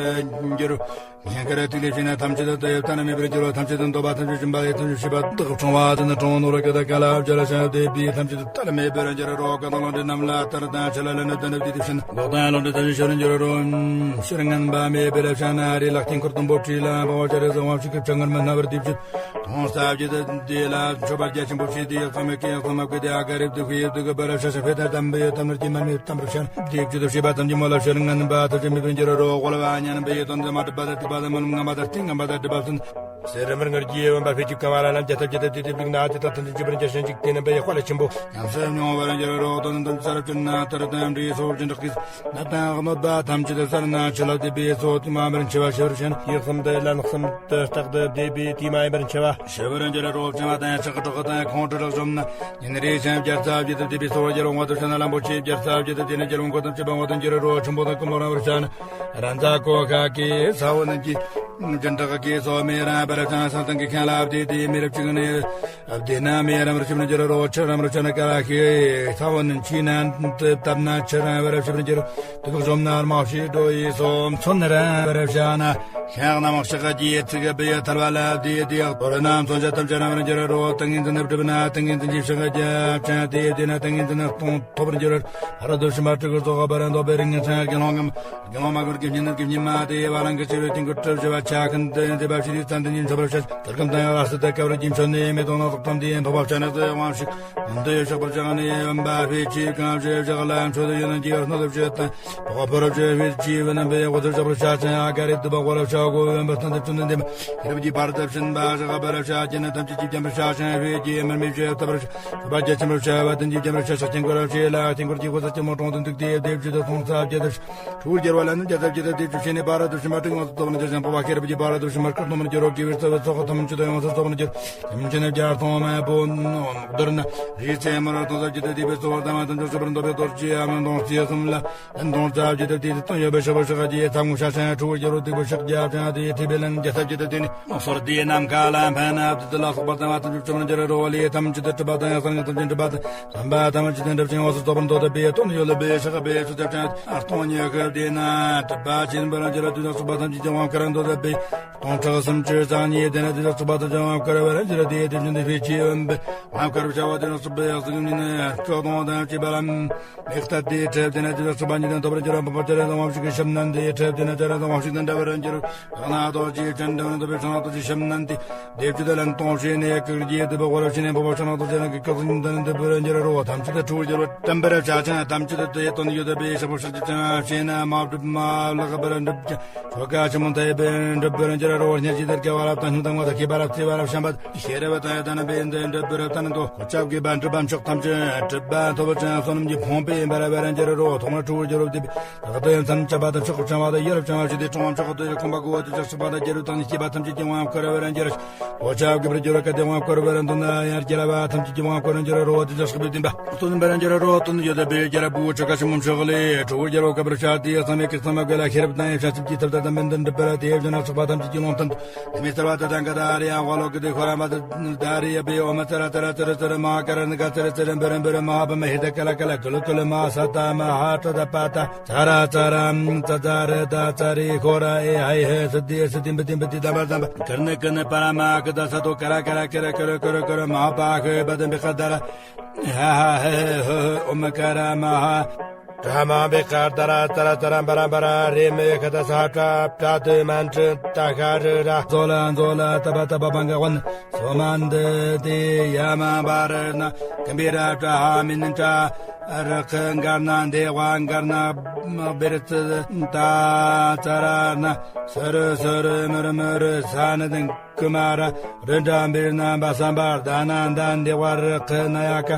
འགྱུར་རོ། སྙིང་གར་ཐིག་ལེ་བྱས་ན་ཐམས་ཅད་དུ་ཡབ་ཐ་ན་མེད་པར་འགྱུར་རོ། ཐམས་ཅད་དུ་འདོད་པ་ཐམས་ཅད་འབྱིན་པ་ལས་ཐམས་ཅད་ཤེས་པ་བདག་ཕྲེང་བ་དེ་ནི་གྲོང་ནོར་གི་དག་ག་ལ་བྱ་ལ་བྱ་སྟེ་པའི་ཐམས་ཅད་དུ་ལྟར་མེད་པར་འགྱུར་རོ། གང་དང་ལོངས་སྤྱོད་རྣམས་ལ་ལྟར་དང་ཆ་ལ་ལ་ནི་དོན་དུ་བདེ་དུ་ཕྱིན། འགོག་དང་ལོངས་སྤྱོད་ཐམས་ཅད་ཤོར་འགྱུར་རོ། ཕྱིར་ངན་པ་མེད་པར་བྱ་ན་རི་ལ་རྟེན་འཁོར་དུམ་བུ་ཁྲི་ལ་འབངས་བ་བྱ་རེ་ཟ་བ་ཕྱུགས་ཀྱི་ཕྲེང་ངར་མི་སྣང་བར་བདེ་བྱེད། དོང་ས་བརྒྱད་དུ་དེ་ལ་མཆོད་པ་རྒྱ་ཆེན་པོ་བྱས་ཏེ་ཡག་ཚང་མེད་ཀྱི་ཡག་ཚང་མ་བཀོད་དེ་ཨ་ག་རེ་བདུག་ཤེས་བདུག་གི་བར་ཤ་ཤ་ཕེ་ཐར་དམ་པའི་དམ་ར་གྱི་མར་མེ་དམ་རུ་ཤར་བདེ་བཅུ་དུ་བྱེད་པ་ཐམས་ཅད་མོ་ལ་ཕྱིར་ངན་པ་ཐམས་ཅད་མེད་པར་འགྱུར་རོ། དབུལ་བ་ཉམས་པའི་དོན་དུ་མ་གྲུབ་པ་དང་སྡིག་པ་དང་མུན་ལམ་ངན་པ་དང་རྟེན་ངན་པ་དང་སྒྲིབ་པ་ཚུན། སེར་རམ་ངར་གྱིས་འོན་པ་ཕས་ཀྱི་གང་བ་ལ་ལམ་རྒྱ་ཐབས་ཀྱི་ཐབས་ཀྱི་ཐབས་ཀྱི་ལུགས་ན་ཅི་ལྟར་ཐམས་ཅད་འཇིག་པར་འགྱུར་ཞིང་འཇིག་རྟེན་རྣམ་པའི་དཔལ་ཆེན་པོ་ཉམས་སུ་མྱོང་བར་འགྱུར་རོ། དོན་དམ་ས་རབ་ཅིར་ན་ལྟར་དང་འདྲིས་སོ་ཅི་འདྲག་གིས་ནད་དང་གནོད་པ་ཐམས་ཅད་སར་ན་ཆུ་ལ་དེ་པའི་ཚོགས་དུ་མ་མར་འཆི་བ་ཤི་བར་ཞེན། ཡིད་གསུམ་དུ་ལ་ནག་གསུམ་དུ་རྟག་ཏུ་བདེ་པའི་དུས་མ་ཡིན་པར་འཆི་བ་ཤི་བར་འགྱུར་རོ། བྱང་བ་དང་ཕྱག་གྲོགས་དང་ཁོང་ཁྲོ་རག་འཇོམས་ན། ཉིན་རེ་ཞིང་བརྒྱ་རྩ་བརྒྱད་དུ་བདེ་པའི་སོ་རྒྱལ་བ་དུ་ཤ་ན་ལམ་པོ་ཆེ་བརྒྱ་རྩ་བརྒྱད་དུ་དེ་ནས་རྒྱལ་བ་འཁོར་དང་བཅས་པ་དབང་དུ་འགྱུར་རོ། ཆུན་པོ་དང་ཀུན་པོ་རང་བར་ཤ་ན། ར་མཛའ་གོ་ཁ་གི་ས་བོན་གྱི་སྦྱིན་བདག་གིས་སོ་མེ་རང་བར་ཤ་ན་ས་དང་གི་ཁན་ལ་བདེ་དེ་མེ་རབ་ཅིག་ནས། བདེ་ན་མེ་རང་བར་ཤི་བར་འགྱུར་རོ། ཆུ་རང་བར་ཤ་ན་ཀ་ར་ཤི། ས་བོན་ཆུའི་ནང་དུ་བཏབ་ན་ཆུ་རང་བར་ཤི་བར་འགྱུར། དུ་བག་ཤོམ་ན་རྨ་ཤི་འགྲོ་ཡི་སོ་མཚོན་རང་བར་ཤ་ན། ཤང་ན་མ་ཤི་ཁ་གྱི་ཚིག་གི་བི་ཡ་ཐར་བ་ལ་བདེ་དེ་ཡག་དོར་ན་མཚོན་ཆ་ཐམས་ཅད་རང་བར་འགྱུར་རོ། ཏིང་ངེ་འཛིན་ནི་སྒྲུབ་ན་ཏིང་ངེ་འཛིན་གྱི་ཤི་ཁ་རྒྱབ་ཅན་དེ་བདེ་ན་ཏིང་ངེ་འཛིན་ནི་སྟོང་ཐོབ་པར་འགྱུར། ཧ་ར་དུ་ཤི་མ་ཀྲི་གུ་ཙོག་པ་ར་འདོག་པའི་རིང་ངེ་ཚང་གི་ལོང་ངམ། རྒྱལ་བ་མ་གུར་གྱི་བསྙེན་གནས་ཀྱི་བསྙེན་མ་དེ་བ་ལང་གི་ཆེ་བའི་དེང་གི་གྲུབ་ཞི་བ་ཆ་ཁན་དེ་དེ་བ་ཤི་རི་ཙན་དེ་ཉིན་ཆོ་བར་ཤ་དར་ཁམ་དང་ཡང་ལ་སི་དེ་ཀ་བར་གྱིན་ཆོ་ནི་མེ་དོང་ན་ལོག་ཏམ་དེ་འཕོ་བ་ཤ་ན་དེ་དབང་ཤིག་འདི་ཡོད་ཤག་པར་ཅང་ནི་ཡོན་པ་ཕེ་ཆི་གང་ཞེས་བཞག་ལ་མཆོད་དུ་ཡོད་ན་གྱི་བར་སྣོད་དུ་བྱེད་དང་བག་ཕོ་རབ་ཆོས་ཕེ་ཆི་བེ་ན་བེ་འོ་ཚུ་ཤག་པར་ཤ་ཅན་ཨ་ཀ་རི་དུ་བག་ཕོ་རབ་ཤ་གོ་བེ་འབར་སྟན་དུ་བྱུང་ནི་འདེམས་ཁྱེད་རབ་ཀྱི་བར་དུ་བྱིན་པ་ཤ་ག་པར་རབ་ཤ་ཅན་ཐམས་ཅད་ཀྱི་རྒྱམ་རབ་ཤ་ཅན་ཕེ་ཀྱི་མར་མི་བྱེད་ཐབ་རབ་ཤ་བ་རྒྱ་ཆེན་པོ་བྱ་བ་དོན་གྱི་རྒྱལ་བ་ཤ་ཤ་ཆེན་ཀོ་ར་ཤེ་ལ་ཆེན་ཀོར་གྱི་གོ་ས་ཆེན་མོ་གྲོང་དུ་འདུག་སྟེ་བདེ་བཅུ་དུ་སྟོང་རྩ་བརྒྱད་དུ་ཕྲུ་གུ་རྒྱལ་བ་ལ་ནི་རྒྱ་རྩ་བརྒྱད་དུ་བདེ་བཅུ་ཤེས་ནས་པ་ར་དུ་ཤི་མ་ཀྲིག་ངོ་སུ་ཐོབ་ནི་རྒྱ་ཞང་པོ་བ་ཁེ་རབ་ཀྱི་པ་ར་དུ་ཤི་མ་ཀྲིག་ཐོབ་ནི་རྒྱ་རོ་གི་བིར་ཚ་བའི་ཚོགས་ཐམས་ཅད་དུ་ཡོངས་སུ་ཐོབ་ནི་རྒྱ་རོ་ཁྱིམ་ཆེན་ནི་རྒྱ་སྟོང་མ་པོ་ནོག་དར་ན་རིས་ཚེ་མ་ར་སྟོང་རྩ་བརྒྱད་དུ་བདེ་བའི་གཙོ་བོར་དམ་པ་དམ་ཆོས་སུ་པར་འདོད་པའི་རྡོ་རྗེ་ཨ་མ་སྟོང་རྩིས་གསུམ་ལ་ལན་སྟོང་རྩ་བརྒྱད་དུ་བདེ་དུ་སྟོང་ཡོད་པའི་ཤ་བ་ཤ་ཁ་རྗེ་ཚ་ངུ་ཤ་ཤ་ཕྲུ་གུ་རྒྱལ་རོ་སྡིག་པ་ཤ་རྒྱ། ཅང་དེའི་ཁྲིད་པའི་ལན་རྒྱལ་ཚབ་ཀྱི་དེ་ནི་སོར་དེའི་ནམ་མཁའ་ལ་འཕེན་ན་བདུད་ལ་སོགས་པ་དང་བ་ཐམས་ཅད་བཅོམ་རྣམས་ཀྱི་རོ་ལས་ཐམས་ཅད་དུ་གྲུབ་པ་དང་ཡང་སངས་རྒྱས་ཐམས་ཅད་གྲུབ་པ་དང་བསམ་པ་ཐམས་ཅད་དུ་འགྲུབ་ཅིང་འོ་སོ་རྟོགས་པར་འདོད་པའི་དོན་ཡོད་པའི་ཕྱག་པའི་ཆུ་ཚོད་ཅན་སྟོང་ཉིད་ཀྱི་དེ་ན་གྲུབ་པ་ཆེན་པོ་རང་རྒྱལ་བདུད་ལ་སོགས་པ་ཐམས་ཅད་ཀྱི་དབང་བསྐུར་འདོད་པའི་སྟོང་ཕྲག་སུམ་ཅུ་རྩ་གཉིས་དེ་ན་བདུད་ལ་སོགས་པ་ཐམས་ཅད་དབང་བསྐུར་བར་འགྱུར་ཏེ་དེ་བཞིན་དུ་ཕྱི་ཡི་འོན་པའི་དབང་བསྐུར་བྱ་བ་དེ་ལ་སོགས་པའི་ཡང་སྲིད་ཀྱི་མྱི་ནི་སྤྱོད་དང་དང་བཅས་པ་ལ། མིག་ལྟ་སྟེ་ཁྲེབ་དེ་ན་ཅི་ལ་སོགས་པ་ཉིད་དང་ཐོབ་པར་འགྱུར་བ་འཕགས་པ་སྤྱན་རས་གཟིགས་དབང་ཕྱུག་གི་ཞབས་ནན་ཏེ་ཁྲེབ་དེ་ན་སྤྱན་རས་གཟིགས་དབང་ཕྱུག་དང་འདྲ་བར་འགྱུར། ཕྱག་ན་རྡོ་རྗེ་ཅན་འདྲ་བར་འདོད་པའི་ཕྱག་ན་རྡོ་རྗེ་ཞབས་ནན་ཏེ། ལྡེབས་བཅུ་དེ་ལན་སྟོང་ཕྱེ་ནས་བཀུག་རྗེས་དུ་བོར་བ་ཕྱི་ནས་འཕགས་པ་ཕྱག་ན་རྡོ་རྗེ་རང་གི་སྐུ་གཟུགས་ཉིད་དུ་འདུ་བར་འགྱུར་རོ། ཐམས་ཅད་དུ་ཁྲོ་བོར་གྱུར་པ་བྲན་པར་བྱ་ཅིང་ཐམས་ཅད་དུ་དེའི་དོན་ཡོད་པའི་ཕྱག་པོ་ཕྱག་རྒྱ་ཅན་ཕྱེ་ན་མ་བསྒྲུབ་མ་ལག་པར་འགྲུབ་ཀྱང་ཆོ་ག་ཆེན་མོ་མཐའ་ཡས་པའི་འགྲུབ་པར་འགྱུར་རོ། སྙན་ཞིང་དེར་སྐྱེ་བ་རབ་དང་སྙོམས་དང་མ་དང་ཤེས་པ་རབ་བརྩེ་བ་རབ་བྱམས་པ། ཤེས་རབ་དང་ཡང་དག་རྣམ་པའི་དོན་འགྲུབ་པར་ལྟ་ན་དོ། གོ་ཆ་བགོས་པ་འགྲུབ་པ་མཆོག་ཐམས་ཅད་གྲུབ་པ་ཐོབ་པར་བྱ་བསོད་ནམས་ཀྱི་ཕུང་པོའི་འབར་བར་འགྱུར་རོ། ཐོག་མར་ཁྲོ་བོར་གྱུར་པ་དེ་བདག་ཏུ་ཡང་མཚམས་བཅད་པ་དང་ཕྱོགས་བཅིང་བ་དང་ཡུལ་བཅིང་བ་བྱས་ཏེ་དྲང་བ་མཆོག་ཏུ་ཡོད་ཁོམ་པ་དགུ་བོ་དེ་ལྕགས་སྲེག་པ་དང་རྒྱལ་རབས་དང་ནི་སྐྱེས་པ་ཐམས་ཅད་ཀྱི་དབང་བསྐུར་བར་འགྱུར། གོ་ཆ་བགོས་པར་གྱུར་པ་གལ་ཏེ་དབང་བསྐུར་བར་འདོད་ན་ཡང་རྒྱལ་བ་ཐམས་ཅད་ཀྱི་དབང་བསྐུར་འགྱུར་རོ། དེ་ལྕགས་སྲེག་པའི་བདེན་པ། དོན་འབར་འགྱུར་རོ། དོན་ཡོད་པའི་རྒྱལ་པོ་ཆོ་ག་ཆེན་མོ་མཆོག་ལས་ཁྲོ་བོར་གྱུར་པ་བསྐོར་བར་བྱ་སྟེ་གསང་བའི་གེགས་ཚང་མ་བགོས་ལ་ཤེས་རབ་དང་ཡང་བྱང་ཆུབ་ཀྱི་ཐབས་དང་ལྡན་པའི་མདུན་འགྲུབ་པར་དེ་ཡབ་ཀྱི་ནག་ཚོགས་པ་ཐམས་ཅད་ཀྱི་ལུང་སྟོན་དུ། མི་སེར་བ་དེ་དང་ཀ་ད་རི་ཡང་ཝ་ལོ་ཀི་དེ་ཁོ་ར་མ་ད་ད་རི་ཡ་བེ་ཨོ་མ་ཙ་ར་ཙ་ར་ཙ་ར་ཙ་ར་མ་ཧ་ཀ་ར་ན་ག་ཙ་ར་ཙ་ར་འབུ་ར་འབུ་ར་མ་ཧ་པ་མ་ཧི་ད་ཀ་ལ་ཀ་ལ་ཀུ་ལུ་ཀུ་ལུ་མ་ས་ད་མ་ཧ་ཏྲ་ད་པ་ད་ཙ་ར་ཙ་ར་ཙ་ཙ་ར་ད་ཙ་རི་ཁོ་ར་ཨེ་ཧའི་ཧེ་སི་དེ་སི་དེ་འབུ་དེ་འབུ་དེ་ད་མ་ད་མ་ཀར་ན་ཀར་ན་པ་ར་མ་ཀ་ད་ས་དོ་ཀ་ར་ཀ་ར་ཀ་ར་ཀུ་ར་ཀུ་ར་ཀུ་ར་མ་ཧ་པ་ཧེ་བ་དེ་འབུ་ཁ་ད་ར། ཧ་ཧ་ཧེ་ཧེ་ཧོ་ཧེ་ཨོ་མ་ཀ་ར་མ་ཧ། ཏྲ་མ་བེ་ཀ་ཏ་ར་ཏ་ར་ཏ་ར་འབ་ར་འབ་ར་རེ་མེ་ཁ་ཏ་ས་ཏྲ་ཏྲ་ཏུ་མན་ཏྲ་ཏ་ཁ་རུ་ར་ཛོ་ལ་ཛོ་ལ་ཏ་པ་ཏ་པ་བང་ག་ཝན་སོ་མན་དི་ཏི་ཡ་མ་བ་ར་ན་ཀམ་བི་ར་ཏྲ་ཧ་མི་ན་ཏྲ་ར་ཁ་གར་ན་དེ་ཝ་གར་ན་བེ་ར་ཙི་ཏ་ཙ་ར་ན་སུ་རུ་སུ་རུ་མུ་རུ་མུ་རུ་ས་ན་དང་། ཀུ་མ་ར་རི་འདྲ་འབིར་ན་བ་སམ་བར་ད་ན་འདན་དེ་བ་རི་ཁི་ན་ཡ་ཀ་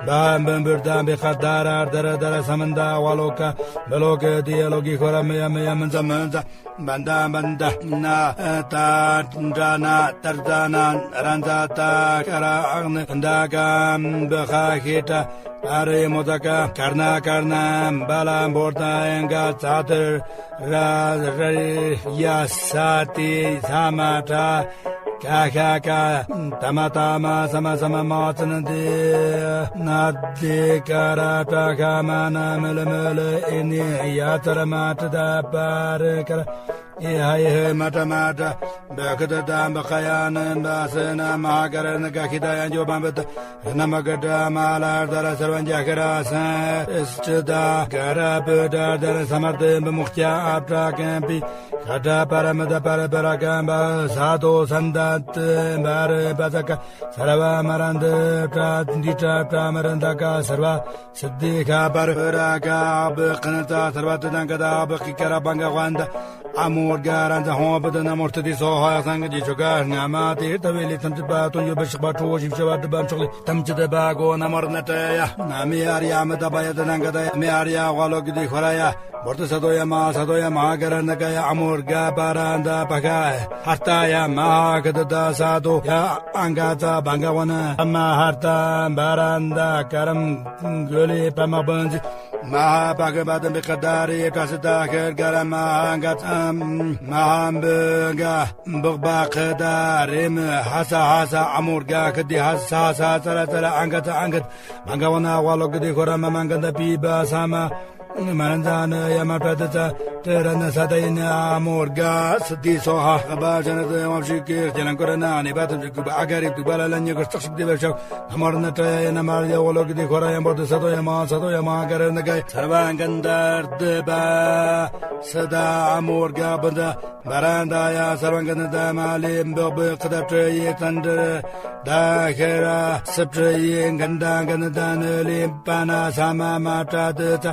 བ་འབུམ་འབུར་ད་འབི་ཁ་ད་ར་ད་ར་ད་ར་ས་མན་ད་བ་ལོ་ཀ་བི་ལོ་ཀི་དེ་ཡ་ལོ་ཀི་ཁོ་ར་མི་ཡ་མི་ཡ་མི་ཛ་མི་ཛ་བན་ད་བན་ད་ན་ད་འདྲ་ན་དར་ཛ་ན་ར་ཛ་ད་ཀ་ར་ཨག་ནི་ད་ཀ་འབི་ཁ་ཤི་ཏ་ཨ་རི་མོ་ཛ་ཀ་ཀར་ན་ཀར་ན་བ་ལ་འབོར་ད་ཡང་ཀ་ཙ་དར། ར་ར་ཡ་ས་ཏི་ས་མ་ཏྲ་ཀ་ཤ་ཀ་ཏ་མ་ཏ་མ་ས་མ་ས་མ་མ་ཙ་ན་དི་ན་དི་ཀ་ར་ཏྲ་ཤ་མ་ན་མི་ལ་མི་ལ་ཨི་ནི་ཡ་ཙ་ར་མ་ཏྲ་ད་པ་ར་ཀ་ར་ཨི་ཧ་ཨི་ཧ་མ་ཏྲ་མ་ཏྲ་བ་ཁ་ཏ་ད་བ་ཁ་ཡ་ན་བ་ས་ན་མ་ཧ་ཀ་ར་ན་ག་ཤི་ད་ཡ་འཇོ་བ་བ་ཏ། ན་མ་ག་དྲ་མ་ལ་དར་སར་བ་འཇ་ཁ་ར་སན་སི་ཏ་ག་ར་པུ་དྲ་དར་ས་མར་ཏི་བི་མུ་ཁྱ་ཨ་པྲ་ཀན་པི་ཁ་དྲ་པ་ར་མི་ད་པ་ར་པ་ར་ཀན་པ་ས་དོ་སན་ད་ཏི་བ་ར་པ་ཛ་ཀ་སར་བ་མ་ར་འདི་དྲ་འདི་དྲ་པྲ་མ་ར་འདའ་ཀ་སར་བ་སི་ཏི་ཁ་པ་ར་ར་ཀ་བི་ཁ་ན་ཙ་སར་བ་ཏི་དང་ཀ་ད་བི་ཁི་ཀ་ར་བང་ག་ཝན་ད། ཨ་མོ་དགའ་ར་འཛིན་ཧོང་བུ་དུ་ན་མོ་སྟི་དི་སོ་ཧ་ཡ་སང་གི་ཆོ་ག་སྔ་མ་དེ་ལྟ་བའི་ལས་ཐམས་ཅད་པ་དོན་ཡོད་པའི་ཤེས་པ་ཁྲོ་བོ་ཞིག་བྱ་བ་སྒྲུབ་པ་མཆོག་ལས་ཐམས་ཅད་པ་གོ་ན་མར་ན་ཏྲ་ཡ་ན་མི་ཨ་རི་ཡ་མི་ད་པ་ཡ་ད་ན་ག་ད་ཡ་མི་ཨ་རི་ཡ་ཝ་ལོ་གི་དི་ཧོ་ར་ཡ་བོར་དུ་ས་དོ་ཡ་མ་ས་དོ་ཡ་མ་ག་ར་ན་ག་ཡ་ཨ་མོ་དགའ་པ་ར་འཛིན་པ་ག་ཧར་ཏ་ཡ་མ་ཧ་ག་ད་ད་ས་དོ་ཡ་ཨང་ག་ཙ་བང་ག་ཝ་ན་མ་ཧར་ཏ་བ་ར་འཛིན་ཀ་རམ་གོ་ལི་པ་མ་བོན་ཛི། མ་ཧ་པ་གི་བ་དམ་པའི་ཁ་ད་རེ་ཏྲ་སི་ད་ཁེར་ག་ར་མ་ཧ་ག་ཙམ་མ་ཧ་འབུ་ག་འབུག་པ་ཁི་ད་རེ་མི་ཧ་ས་ཧ་ས་ཨ་མོ་དགའ་ཁི་དི་ཧ་ས་ཧ་ས་ཙ་ར་ཙ་ར་ཨང་ག་ཙ་ཨང་ག་མ་ག་བ་ན་ཝ་ལོ་གི་དི་ཁོ་ར་མ་མ་ག་ད་པི་བ་ས་མ་མ་ར་ཛ་ན་ཡ་མ་པྲ་ད་ཙ་ཏྲ་ར་ན་ས་ད་ཡི་ན་ཨ་མོ་དགའ་སི་དི་སོ་ཧ་ག་བ་ཅ་ན་ཏ་ཡ་མ་ཤི་ཀེ་ཅ་ན་ཀོ་ར་ན་ནི་བ་ཐམ་ཤི་ཀུ་བ་ཨ་ག་རི་ཏུ་བ་ལ་ལ་ཉེ་ག་ཙག་ཤིག་དི་བ་ཤ། ན་མ་ར་ན་ཏྲ་ཡ་ཡ་ན་མ་ར་ཡ་ཝ་ལོ་གི་དི་ཁོ་ར་ཡ་འབོར་དུ་ས་དོ་ཡ་མ་ས་དོ་ཡ་མ་ག་ར་ན་ག་ཡ་སར་བ་གན་དར་དི་བ་སི་ད་ཨ་མོ་དགའ་བུ་ད་བ་ར་ད་ཡ་སར་བ་གན་ད་མ་ལི་འབོག་བུ་ཁི་ད་ཏྲ་ཡི་ཙན་དྲ་ད་ཤེ་ར་སི་ཏྲ་ཡི་གན་ད་གན་ད་ནི་ལི་པ་ན་ས་མ་མ་ཏྲ་དི་ཙ་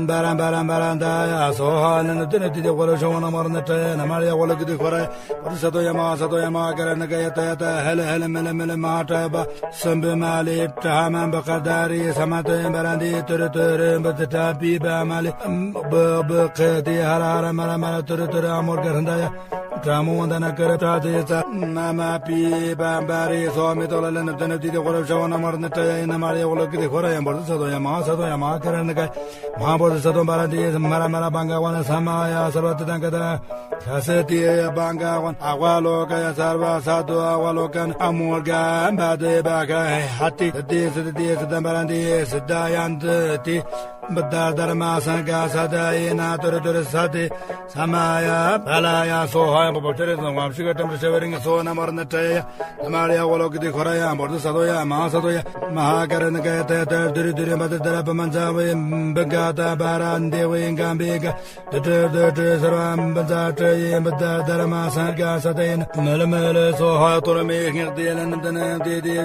བ་ར་བ་ར་བ་ར་ད་ཡ་སོ་ཧ་ལ་ན་དི་ན་དི་དི་ཝ་ལོ་ཤོ་ན་མ་ར་ན་ཏྲ་ཡ་ན་མ་ར་ཡ་ཝ་ལོ་གི་དི་ཁོ་ར་ཡ། པུ་རི་ས་དོ་ཡ་མ་ས་དོ་ཡ་མ་ག་ར་ན་ག་ཡ་ཏ་ཡ་ཏ་ཧེ་ལེ་ཧེ་ལེ་མེ་ལེ་མེ་ལེ་མ་ཏྲ་བ་སམ་བུ་མ་ལེ་ཏྲ་ཧ་མ་བ་ཀ་ད་རི་ས་མ་དོ་ཡ་བ་ར་འདི་ཏུ་རུ་ཏུ་རུ་བུ་ཏི་ཏྲ་པི་བ་མ་ལེ་བུ་བུ་ཁེ་ཏི་ཧ་ར་ཧ་ར་མ་ར་མ་ར་ཏུ་རུ་ཏུ་རུ་ཨ་མོ་ག་ར་འདའ་ཡ། པྲ་མོ་དྷ་ན་ཀར་པྲ་ཏེ་ཙ་ན་མ་པི་པ་བ་རེ་སོ་མེ་ཏོག་ལ་ལན་དུ་ནུ་ཏི་ཏི་ཧོ་ར་ཤ་བ་ན་མ་ར་ན་ཏྲ་ཡ་ཡ་ན་མ་ར་ཡ་ཧོ་ལོ་ཀི་ཏི་ཧོ་ར་ཡ་འབོར་དུ་ས་དོ་ཡ་མ་ས་དོ་ཡ་མ་ཀ་ར་ན་ཀ་མ་འབོར་དུ་ས་དོ་བ་ར་ཏི་ཡ་མ་ར་མ་ར་བ་འག་བ་ན་ས་མ་ཡ་ས་ར་ཏི་དང་ཀ་ད། ཤ་སེ་ཏི་བ་འག་བ་ན་ཨ་ཝ་ལོ་ཀ་ཡ་ས་ར་བ་ས་དོ་ཨ་ཝ་ལོ་ཀ་ན་ཨ་མོ་རྒ་བ་ཏི་བ་ཀ་ཧ་ཏི་ཏི་སི་ཏི་སི་དམ་པ་ར་ཏི་སི་ད་ཡན་ཏི་ཏི། བུདྡྷ་དྷརྨ་སངྒྷ་སྭ་དྷ་ཡེ་ན་ཏུར་ཏུར་སྭ་དྷེ་ས་མ་ཡ་ཕ་ལ་ཡ་སྭཱ་ཧཱ། ཡང་པོ་ཕྱི་རེ་ཚང་བ་ཕྱི་ཀ་ཏམ་རི་ཤ་བ་རིང་སྭཱ་ཧཱ་ན་མ་ར་ན་ཏྲ་ཡ་ཡ་ན་མ་ར་ཡ་ཝ་ལོ་ཀི་ཏི་ཁོ་ར་ཡ་འབོར་དུ་ས་དོ་ཡ་མ་ས་དོ་ཡ་མ་ཧཱ་ཀ་ར་ན་ཀ་ཡ་ཏ་ཡ་ཏ་དུ་རི་དུ་རི་མ་ཏ་ཏ་ར་པ་མ་ཛ་བེ་བི་ག་ཏ་བ་ར་འདེ་བེ་གམ་བེ་ག་དུ་ཏྲ་དུ་ཏྲ་སརྦ་བཛྲ་ཏྲ་ཡེ་བུདྡྷ་དྷརྨ་སངྒྷ་སྭ་དྷ་ཡེ་ན་མ་ལ་མ་ལ་སྭཱ་ཧཱ། ཏོ་ར་མེ་སྔགས་དེ་ལ་ནམ་ཏ་ན་དེ་དེ་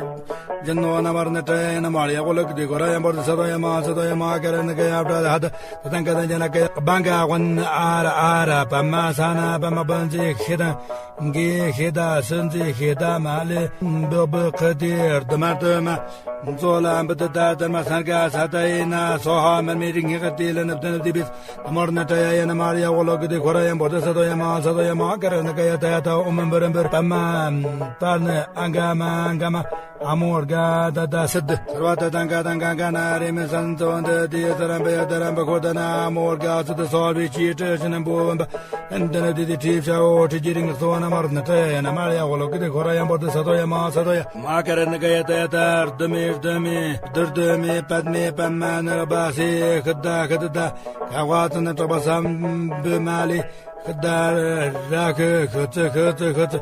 ཇི་ནོ་ན་མ་ར་ན་ཏྲ་ཡ་ཡ་ན་མ་ར་ཡ་ཝ་ལོ་ཀི་ཏི་ཁོ་ར་ཡ་འབོར་དུ་ས་དོ་ཡ་མ་ས་དོ་ཡ་མ་ཀ་ར་ན་ཀ་ཡ་པྲ་ཧ་ཏ། ད་དང་ཀ་དང་ཇ་ན་ཀ་ཡ་བ་འག་བ་ན་ཨ་ར་ཨ་ར་པ་མ་ས་ན་པ་མ་བན་ཛི་ཤེ་དང་གེ་ཤེ་ད་སུན་ཛི་ཤེ་ད་མ་ལེ་བི་བི་ཁི་ཏི་རྡུ་མ་རྡུ་མ་མཛོ་ལ་བུདྡྷ་དྷརྨ་སངྒྷ་སྭ་དྷ་ཡེ་ན་སྭཱ་ཧཱ། མར་མེ་རིགས་ངེས་ཀ་ཏི་ལ་ནབ་ཏི་ནབ་ཏི་བི་ན་མ་ར་ན་ཏྲ་ཡ་ཡ་ན་མ་ར་ཡ་ཝ་ལོ་ཀི་ཏི་ཁོ་ར་ཡ་འབོར་དུ་ས་དོ་ཡ་མ་ས་དོ་ཡ་མ་ཀ་ར་ན་ཀ་ཡ་ཏ་ཡ་ཏ་ཨོ་མ་བུ་ར་བུ་ར་པ་མ་པ་ན་ཨ་ག་མ་ག་མ། ཨ་མོ་རྒ་ད་ད་སིད། སརྦ་ད་དང་ག་དང་ག་ག་ན་རེ་མི་སན་ཙོ་འདི་དེ་ས་རམ་པ་ཡ་ད་རམ་པ་ཁོ་ད་ན་ཨ་མོ་རྒ་སིད་སོ་བི་ཅི་ཏྲ་ཤི་ན་བུ་བམ་པ་ཨན་ད་ན་དི་དི་ཁྲི་ཤ་འོ་ཁྲི་ཇི་རིང་སོ་ན་མ་ར་ན་ཏྲ་ཡ་ཡ་ན་མ་ར་ཡ་ཝ་ལོ་ཀི་ཏི་ཁོ་ར་ཡ་འབོར་དུ་ས་དོ་ཡ་མ་ས་དོ་ཡ་མ་ཀ་ར་ན་ཀ་ཡ་ཏ་ཡ་ཏ་རྡུ་མེ་རྡུ་མེ་དུར་རྡུ་མེ་པད་མེ་པད་མ་ན་ར་བ་སེ་ཤི་ད་ཤི་ད་ད་ག་བ་ཙ་ན་གྲགས་པ་སམ་བུ་མ་ལེ། ཤི་ད་ར་ཤི་ཤི་ཙི་ཤི་ཙི་ཤི་ཙི།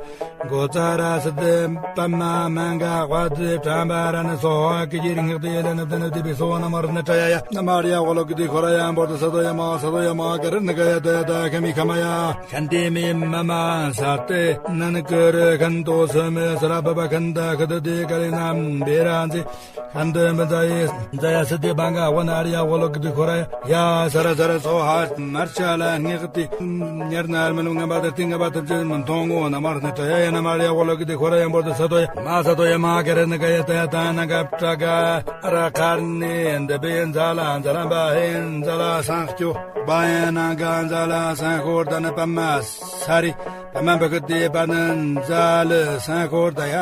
གོ་ཙ་ར་སི་ཏི་པ་མ་མ་འག་ཝ་ཏི་ཏྲ་བ་ར་ན་སྭཱ་ཧཱ། ཀི་ཇི་རིང་ངག་ཏི་ཡ་ལ་ནབ་ཏི་ནབ་ཏི་བི་སྭཱ་ཧཱ་ན་མ་ར་ན་ཏྲ་ཡ་ཡ་ན་མ་ར་ཡ་ཝ་ལོ་ཀི་ཏི་ཁོ་ར་ཡ་འབོར་དུ་ས་དོ་ཡ་མ་ས་དོ་ཡ་མ་ཀ་ར་ན་ཀ་ཡ་ཏ་ཡ་ཏ་ཁ་མི་ཁ་མ་ཡ། ཤན་ཏི་མི་མ་མ་ས་ཏི་ནན་ཀི་རི་ཁན་ཏོ་སི་མི་སརྦ་བ་ཁན་ད་ཁི་ཏི་ཏི་ཀ་ལི་ན་བེ་ར་ཛི། ཁན་ཏི་མི་ཛ་ཡེ་ཛ་ཡ་སི་ཏི་བ་འག་ཝ་ན་ཨ་ར་ཡ་ཝ་ལོ་ཀི་ཏི་ཁོ་ར་ཡ་ཡ་ས་ར་ས་ར་སྭཱ་ཧཱ། མར་ཆ་ལ་ངེས་ཏི་ཉར་ན་ཨར་མ་ལུ་ང་བ་ད་ཏི་ང་བ་ད་ཅི་མ་མཐོང་ངོ་ན་མ་ར་ན་ཏྲ་ཡ་ཡ་ན་མ་ར་ཡ་ཝ་ལོ་ཀི་ཏི་ཁོ་ར་ཡ་འབོར་དུ་ས་དོ་ཡ་མ་ས་དོ་ཡ་མ་ཀ་ར་ན་ཀ་ཡ་ཏ་ཡ་ཏ་ན་ག་པྲ་ག་ར་ཁར་ནི་འདི་བེ་ཛ་ལ་ཛ་ལ་བ་ཧེ་ཛ་ལ་སང་སྐྱོ་བ་ཡ་ན་ག་ཛ་ལ་སང་ཁོར་ད་ན་པ་མ་ས་རི། པ་མ་བུ་ཁི་ཏི་པ་ན་ཛ་ལི་སང་ཁོར་ད་ཡ།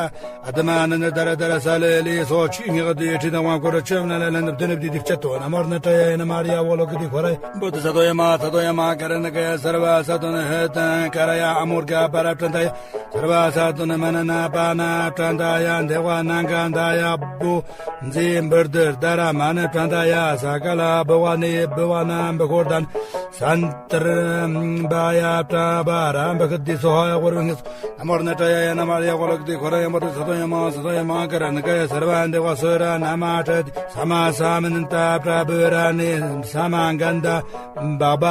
ཨ་ཏི་མ་ན་ན་ད་ར་ད་ར་ས་ལེ་ལེ་སོ་ཆུ་ངེས་ཏི་ཁྲི་དང་དབང་བསྐུར་ཆོམ་ན་ལ་ལ་ནབ་ཏི་ནབ་ཏི་ཏི་བཅད་དོ་ན་མ་ར་ན་ཏྲ་ཡ་ཡ་ན་མ་ར་ཡ་ཝ་ལོ་ཀི་ཏི་ཁོ་ར་ཡ་འབོར་དུ་ས་དོ་ཡ་མ་ས་དོ་ཡ་མ་ཀ་ར་ན་ཀ་ཡ་སརྦ་ས་དོ་ན་ཧི་ཏང་ཀ་ར་ཡ་ཨ་མོ་རྒ་པ་ར་པྲ་ད་ཡ་སརྦ་ས་དོ་ན་མ་ན་ན་པ་ན་པྲ་ད་ཡ་འདེ་བ་ནང་ག་ད་ཡ་བུ་མཛེས་འབུར་དུ་ད་ར་མ་ན་པྲ་ད་ཡ་ས་ཀ་ལ་བུ་བ་ནི་བུ་བ་ན་བུ་ཁོར་དན་སན་ཏར་བ་ཡ་པྲ་བ་ར་བུ་ཁི་ཏི་སྭཱ་ཧཱ་ཝ་རུ་ངེས། ན་མ་ར་ན་ཏྲ་ཡ་ཡ་ན་མ་ར་ཡ་ཝ་ལོ་ཀི་ཏི་ཁོ་ར་ཡ་འབོར་དུ་ས་དོ་ཡ་མ་ས་དོ་ཡ་མ་ཀ་ར་ན་ཀ་ཡ་སརྦ་འདེ་བ་སུ་ར་ན་མ་ཏྲ་ཏི་ས་མ་ས་མ་ནན་ཏ་པྲ་བུ་ར་ནི་ས་མ་གན་ད་བ་བ་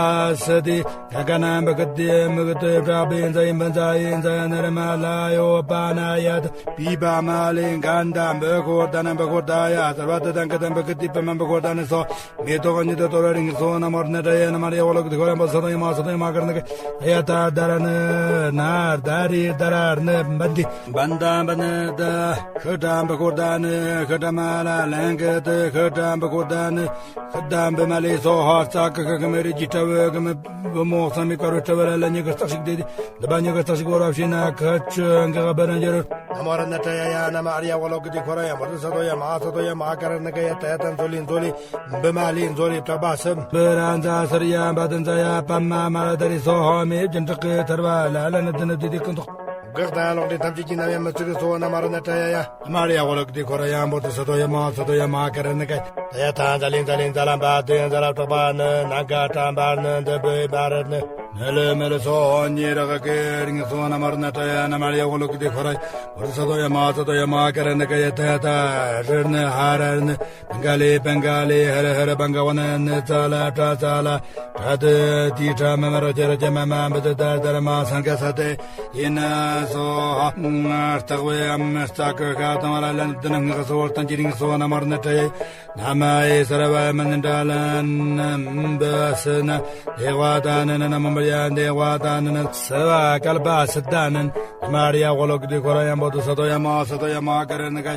སི་ཏི་ད་ག་ན་བུ་ཁི་ཏི་མུ་ཁི་ཏི་པྲ་བི་ཛ་ཡི་བ་ཛ་ཡི་ཛ་ཡ་ན་ར་མ་ལ་ཡོ་པ་ན་ཡ་ད་པི་པ་མ་ལེ་གན་ད་བུ་ཁོར་ད་ན་བུ་ཁོར་ད་ཡ་སརྦ་ད་དང་ཀ་ད་བུ་ཁི་ཏི་པ་མ་བུ་ཁོར་ད་ནི་སོ། མེ་ཏོག་གི་ཉི་ཟླ་གཏོར་བའི་རིང་སོ་ན་མ་ར་ན་ཏྲ་ཡ་ན་མ་ར་ཡ་ཝ་ལོ་ཀི་ཏི་ཁོ་ར་འབོར་ས་དོ་ཡ་མ་ས་དོ་ཡ་མ་ཀ་ར་ན་ཀ་ཡ་ཏ་ད་ར་ནི་ན་ད་རི་ད་ར་ནི་བན་དི་བན་ད་བན་ད་ཤི་ཏྲ་བུ་ཁོར་ད་ནི་ཤི་ཏྲ་མ་ལ་ལན་ཀི་ཏི་ཤི་ཏྲ་བུ་ཁོར་ད་ནི་ཤི་ཏྲ་བུ་མ་ལི་སྭཱ་ཧཱ། རྩ་ཀི་ཁ་ཁི་མི་རི་ཇི་ཏྲ་བུ་ཁི་མི་བུ་མོ་ས་མི་ཀ་རུ་ཏྲ་བུ་ལ་ལ་ཉི་ག་རྩ་ཞིག་དེ་དི་འདི་བ་ཉི་ག་རྩ་ཞིག་བོ་རབ་ཤི་ན་ཁ་ཆུ་འགག་བ་ར་འཇར། ན་མ་ར་ན་ཏྲ་ཡ་ཡ་ན་མ་ར་ཡ་ཝ་ལོ་ཀི་ཏི་ཁོ་ར་ཡ་འབོར་དུ་ས་དོ་ཡ་མ་ས་དོ་ཡ་མ་ཀ་ར་ན་ཀ་ཡ་ཏ་ཡ་ཏ་མཛོ་ལི་མཛོ་ལི་བུ་མ་ལི་མཛོ་ལི་པྲ་བ་སི་བུ་ར་ཛ་སར་ཡ་བ་དན་ཛ་ཡ་པ་མ་མ་ར་ད་རི་སྭཱ་ཧཱ་མེ་བྱིན་ཕྲག་གི་ཐར་བ་ལ་ལ་ནི་དི་ནི་དི་དི་ཀུན་ཐོག་འགག་དང་ལོག་འདྲེན་ཐམས་ཅད་ཀྱི་ནམ་ཡང་མི་ཚུགས་སོ། ན་མ་ར་ན་ཏྲ་ཡ་ཡ། ན་མ་ར་ཡ་ཝ་ལོ་ཀི་ཏི་ཁོ་ར་ཡ་འབོར་དུ་ས་དོ་ཡ་མ་ས་དོ་ཡ་མ་ཀ་ར་ན་ཀ་ཡ་ཏ་ཡ་ཛ་ལི་ཛ་ལི་ཛ་ལ་བ་དི་ཛ་ལ་པྲ་བ་ནི་ན་ག་ཏྲ་བ་ནི་འདི་བི་བ་ར་ནི། མི་ལུ་མི་ལུ་སོ་ཉི་ར་ག་ཀེ་རིང་སོ། ན་མ་ར་ན་ཏྲ་ཡ་ན་མ་ར་ཡ་ཝ་ལོ་ཀི་ཏི་ཁོ་ར་ཡ་འབོར་དུ་ས་དོ་ཡ་མ་ས་དོ་ཡ་མ་ཀ་ར་ན་ཀ་ཡ་ཏ་ཡ་ཏ་རི་ནི་ཧ་ར་རི་ནི་བང་ག་ལི་བང་ག་ལི་ཧ་ར་ཧ་ར་བང་ག་བ་ན་ནི་ཙ་ལ་ཏྲ་ཙ་ལ་ཏྲ་ཏི་ཏི་ཏྲ་མ་མ་ར་ཅ་ར་ཅ་མ་མ་བུ་ཏི་ཏ་ཏ་ར་མ་སང་ཀ་ས་ཏེ་ཡེ་ན་སོ་ཧ། སྟག་བེ་ཨམ་སྟག་གི་ཁ་དང་བ་ལ་ལན་དི་ན་ངག་སོ་བར་དང་ཅི་རིང་སོ། ན་མ་ར་ན་ཏྲ་ཡ་ན་མ་ཡེ་སར་བ་མ་ནི་ཏྲ་ལ་ན་བ་སི་ན་དེ་བ་ཏ་ན་ན་ན་མ་མ་ར་ཡ་དེ་བ་ཏ་ན་ན་སི་བ་ཀལ་པ་སི་ཏ་ན་ན། མ་རི་ཡ་ཝ་ལོ་ཀི་ཏི་ཁོ་ར་ཡམ་བོ་དུ་ས་ཏོ་ཡ་མ་ས་ཏོ་ཡ་མ་ཀ་ར་ན་ཀ་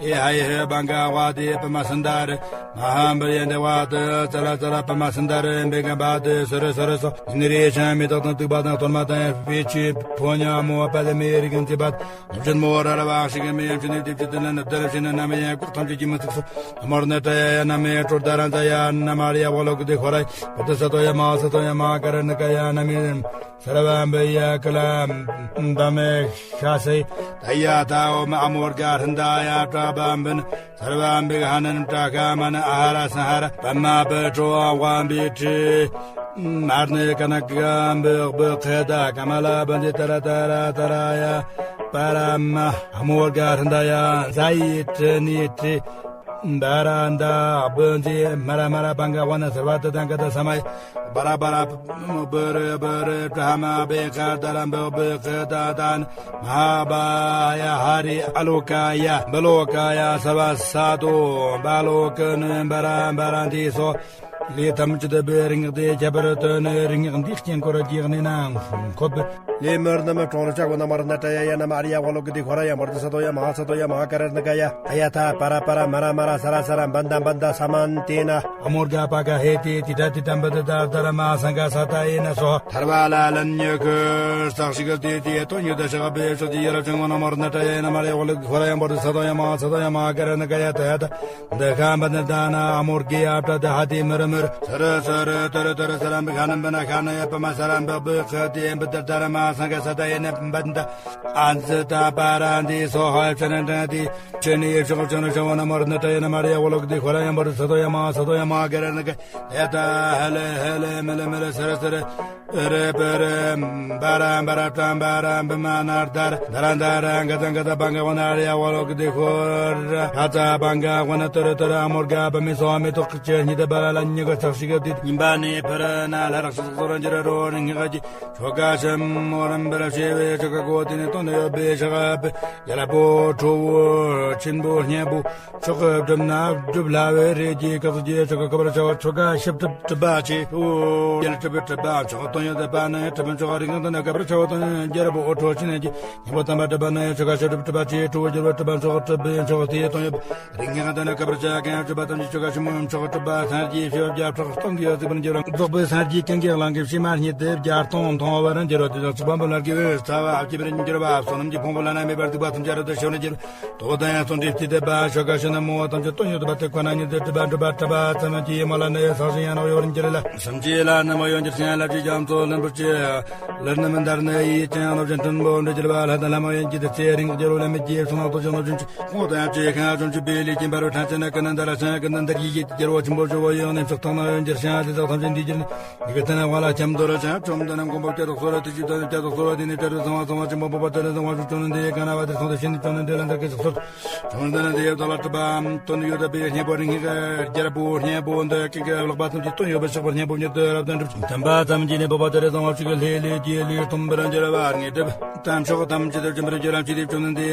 ཡེ་ཧ་ཡེ་ཧེ་བང་ག་ཝ་ཏི་པ་མ་སན་ད་རེ། མ་ཧམ་བ་ཡེ་འདེ་ཝ་ཏི་ཙ་ལ་ཙ་ལ་པ་མ་སན་ད་རེ། བེ་ག་བ་ཏི་སོ་རེ་སོ་རེ་སོ། ནི་རེ་ཆ་མི་དག་དང་དུག་པ་དང་གཏོར་མ་དང་ཡ་ཕི་ཆི་ཕོ་ཉ་མོ་བ་པ་ལེ་མི་རི་གན་ཙི་བ། ནམ་ཅན་མོ་ར་ར་བ་ཤི་ག་མི་ཡམ་ཆུ་ནི་ཏི་ཆུ་ཏི་ན་ན་ད་ར་ཤི་ན་ན་མི་ཡ་ཀུར་ཐམ་ཆུ་ཀི་མི་ཚིག་སོ། མོར་ན་ཏྲ་ཡ་ཡ་ན་མི་ཀྲོར་ད་ར་ཛ་ཡ་ན་མ་རི་ཡ་ཝ་ལོ་ཀི་ཏི་ཁོ་ར་ཡ། བ་ཏི་ས་ཏོ་ཡ་མ་ས་ཏོ་ཡ་མ་ཀ་ར་ན་ཀ་ཡ་ན་མི། སརྦ་བི་ཡ་ཀ་ལ་དམ་ཤ་སེ། ད་ཡ་ད་འོ་མ་ཨ་མོར་ག་ཧྲན་ད་ཡ་ཏྲ་བམ་བིན། སརྦ་བི་ཧ་ནན་ཏྲ་ཁ་མ་ན་ཨ་ཧ་ར་སན་ཧ་ར། པ་མ་པ་ཏྲོ་ཝམ་བི་ཏྲི། མར་ནེ་ཀ་ན་ཀམ་བི་བི་ཁེ་ད་ཀ་མ་ལ་བན་ཏི་ཏ་ར་ཏ་ར་ཏ་ར་ཡ། པ་ར་མ་ཨ་མོར་ག་ཧྲན་ད་ཡ་ཛ་ཡི་ཏྲི་ནི་ཏྲི། འབར་འདབ་འཛིན་མར་མར་བང་ག་ཝ་ན་སརྦ་ཏ་དང་ག་ད་ས་མ་ཡ། བ་ར་བ་ར་བུ་རུ་བུ་རུ་པྲ་མ་བེ་ཁ་ད་ར་འབུ་བེ་ཁ་ད་ད་ན་མ་བ་ཡ་ཧ་རི་ཨ་ལོ་ཀ་ཡ་བ་ལོ་ཀ་ཡ་སརྦ་ས་ཏོ་བ་ལོ་ཀ་ནི་འབར་འབར་འདི་སོ། ལས་ཐམས་ཅད་པའི་རིང་དེ་ཁྱད་པར་དུ་ནི་རིང་འདི་སྐྱེ་འཁོར་གྱི་གནས་ན་འཁོད། ལས་མར་ན་མ་གྲོང་ལ་ཆག་གོ་ན་མར་ན་ཏྲ་ཡ་ཡ་ན་མ་རི་ཡ་ཝ་ལོ་ཀི་ཏི་ཁོ་ར་ཡ་མར་ཏི་ས་ཏོ་ཡ་མ་ཧ་ས་ཏོ་ཡ་མ་ཧ་ཀ་ར་ན་ཀ་ཡ། ཨ་ཡ་ཐ་པ་ར་པ་ར་མ་ར་མ་ར་ས་ར་ས་ར་འབན་ད་འབན་ད་ས་མན་ཏེ་ན། ཨ་མོར་ག་པ་ག་ཧེ་ཏེ་ཏི་ཏྲ་ཏི་ཏྲ་འབད་ད་ད་ར་མ་སང་ག་ས་ཏ་ཡེ་ན་སོ། ཐར་བ་ལ་ལན་ཉོ་ཁུ་སག་ཤི་ག་ཏེ་ཏེ་ཏོ་ཉོ་ད་ཤ་ག་བེ་ཤོ་ཏི་ཡ་ར་ཅང་མ་ན་མར་ན་ཏྲ་ཡ་ཡ་ན་མ་ར་ཡ་ཝ་ལོ་ཀི་ཁོ་ར་ཡ་མར་ཏི་ས་ཏོ་ཡ་མ་ཧ་ས་ཏོ་ཡ་མ་ཧ་ཀ་ར་ན་ཀ་ཡ་ཏ་ཡ་ཏ། འདི་ཁ་འབད་ནི་ད་ན་ཨ་མོར་གི་ཨ་ཏྲ་ཏི་ཧ་ཏི་མི་ར་མི་ར། ས་ར་ས་ར་ཏ་ར་ཏ་ར་ས་ར་འབི་ཁ་ན་འབི་ན་ཁ་ན་ཡ་པ་མ་ས་ར་འབི་འབི་ཁ་ཏི་འབི་ད་ད་ར་མ་སང་ག་ས་ཏ་ཡེ་ན་འབད་ད། ཨ་ཛི་ཏ་པ་ར་འདི་སོ་ཧ་ཡ་ཆ་ན་ཏྲ་ཏི་ཆ་ནི་ཡེ་ཤོག་ཆ་ན་ཤ་བ་ན་མར་ན་ཏྲ་ཡེ་ན་མ་ར་ཡ་ཝ་ལོ་ཀི་ཏི་ཁོ་ར་ཡ་མར་ཏི་ས་ཏོ་ཡ་མ་ཧ་ས་ཏོ་ཡ་མ་ཧ་ཀ་ར་ན་ཀ་ཡ་ཏ། ཧ་ལེ་ཧ་ལེ་མི་ལེ་མི་ལེ་ས་ར་ས་ར། རེ་པེ་རེ། འབར་འབར་ཏྲ་འབར་འབི་མ་ན་དར་དར་འདར་འདར་ག་ད་ག་ད་བང་ག་ཝ་ན་ར་ཡ་ཝ་ལོ་ཀི་ཏི་ཁོ་ར་ཧ་ཙ་བང་ག་ཝ་ན་ཏོ་ར་ཏོ་ར་ཨ་མོར་ག་པ་མི་སོ་མི་ཏོག་ཅེ་ཉི་ད་བ་ར་ལ་ཉི་ག་ཚག་ཤི་ག་ཏི་ཉི་བ་ནི་ཕ་ར་ན་ལ་རག་ཤི་སོ་ར་འཇི་ར་རོ་ར་ཉི་ག་ཅི་ཆོ་ག་ཤམ་མོ་རམ་བ་ར་ཤེ་བེ་ཆོ་ག་གོ་ཏི་ནི་ཏོ་ནི་ཡོ་བེ་ཤ་ག་པེ་ཡ་ར་པོ་ཁྲོ་བོ་ཆེན་པོ་སྙན་པོ། ཆོ་ག་སྒྲུབ་ན་སྒྲུབ་སླ་བའི་རེ་རྒྱས་སྐབས་སུ་རྒྱས་ཆོ་ག་ག་བར་བྱ་བ་ཆོ་ག་ཞིབ་ཏུ་གྲུབ་པ་ཆེ། ཨོ་རྒྱལ་གྲུབ་པའི་གྲུབ་པ་ཆོ་ག་སྟོང་ཡོད་པ་ནི་གྲུབ་པའི་ཆོ་ག་རིང་དང་ནི་ག་བར་བྱ་བ་དང་རྒྱལ་པོ་ཨོ་ཁྲོ་ཆེན་གྱི་སྙིང་པོ་དམ་པ་གྲུབ་པ་ནི་ཆོ་ག་ཞིབ་ཏུ་གྲུབ་པ་ཆེ། གྲུབ་པའི་རྒྱལ་པོ་གྲུབ་པ་ཆོ་ག་གྲུབ་པའི་ཆོ་ག་དེ་སྟོང་ཡོད་པ་རིང་དང་ནི་ག་བར་བྱ་གང་ཡང་གྲུབ་པ་ཐམས་ཅད་ཆོ་ག་ཆེན་མོ་ཆོ་ག་གྲུབ་པ་སངས་རྒྱས་ཆོས་རྒྱལ་ཕྲག་སྟོང་གི་ཡོད་ཚིག་པར་འགྱུར་རོ། རྫོགས་པའི་སངས་རྒྱས་ཀུན་གྱི་གླིང་གི་ཕྱི་མ་སྙེད་དེ་བརྒྱ་སྟོང་མཐོང་བར་འགྱུར་རོ། དེ་དག་ཚོགས་པ་འབུམ་ལ་དགེ་བའི་རྩ་བ་ཨ་ཁྱི་པར་འགྱུར་བ་བསོད་ནམས་ཀྱི་ཕུང་པོ་བླ་ན་མེད་པར་སྡིག་པ་ཐམས་ཅད་རབ་ཏུ་ཤེས་ནས་འགྱུར། དོ་དང་ཡང་གསུང་དྲིས་ཏི་དེ་པ་ཤོ་ག་ཤོ་ན་མོ་ཐམས་ཅད་དོན་ཡོད་པ་དེ་ཁོ་ན་ཉིད་དུ་གྲུབ་པ་འགྲུབ་པ་གྲུབ་པ་ཙམ་གྱིས་མ་ལ་ནི་ས་ཞིང་ཡང་ནོག་ཡོད་པར་འགྱུར་ལ། སེམས་ཅན་ལ་ནི་མ་ཡོང་འགྱུར་ཞིང་ལ་ཅི་ཀྱང་ཚོ་ལེན་པར་བྱེད། ལར་ནི་མི་འདར་ནི་ཡིད་ཀྱང་རློབ་ཅིང་མཐུན་པོ་འདྲ་གྱུར་པ་ལྷ་དང་ལྷ་མ་ཡིན་གྱི་དེ་ཚེ་རིང་རྒྱལ་བོ་ལ་མི་རྒྱལ་སོང་ན་ལྟོ་ཅན་ལོ་ཅན་ཁོང་དང་ཡང་བཅས་ཁང་ཅུང་ཅུ་པའི་ལས་ཀྱི་འབར་བའི་ཕྲན་ཚེ་ན་ཀུན་ན་འདར་ཞིང་ཀུན་ན་འདར་ཡིད་ཀྱི་རྒྱལ་བོ་ཆེན་པོ་ཇོ་བོ་ཡི་ནི་ཕྱོགས་ཐང་ན་ཡོད་འགྱུར་ཞིང་དེ་དག་ཐམས་ཅད་འདི་འགྱུར་ནི། ཡི་གེ་དེ་ནས་དབང་ལ་ཁྱམས་རྡོ་ར་ཅན་ཁྲོམ་དེ་ནས་མགོན་པོ་སྐྱ་དོག་སོ་ར་དེ་བཞིན་དོན་སྐྱ་དོག་སོ་ར་དེ་ནས་སྐྱ་རུ་ཚང་བ་ཚང་བ་ཆེན་པོ་པོ་པ་དེ་ནས་ཚང་བ་ཤུགས་ཆུང་ནས་འདི་ཡི་ག་ན་བ་དེ་སོང་དེ་བཞིན་དུ་ཆུང་ནས་འདི་ལ་འདར་གི་ཟུག་སོར་ཆུང་ནས་འདི་ནས་འདི་ཡི་བདག་ལ་གྲུབ་པའམ་དོན་ཡོད་པའི་སྙིང་པོ་རིང་གི་རྒྱལ་པོ་སྙིང་པོ་འདི་ཀྱི་གི་ལག་པ་ཐམས་ཅད་དོན་ཡོད་པའི་ཕྱག་པར་སྙིང་པོ་ཉིད་དུ་རབ་ཏུ་འགྲུབ་ཅིང་དམ་པ་ཙམ་གྱིས་ནི་པོ་པ་དེ་རེ་ཚང་བ་ཞིག་གི་ལྷེ་ལེ་རྒྱས་ལུས་སྟོན་པར་འགྱུར་བ་ངེས་གྲུབ། དམ་ཆོས་ཐམས་ཅད་དུ་སྦྱིན་པར་འགྱུར་རམ་ཅི་དེ་བྱུང་ནས་འདི་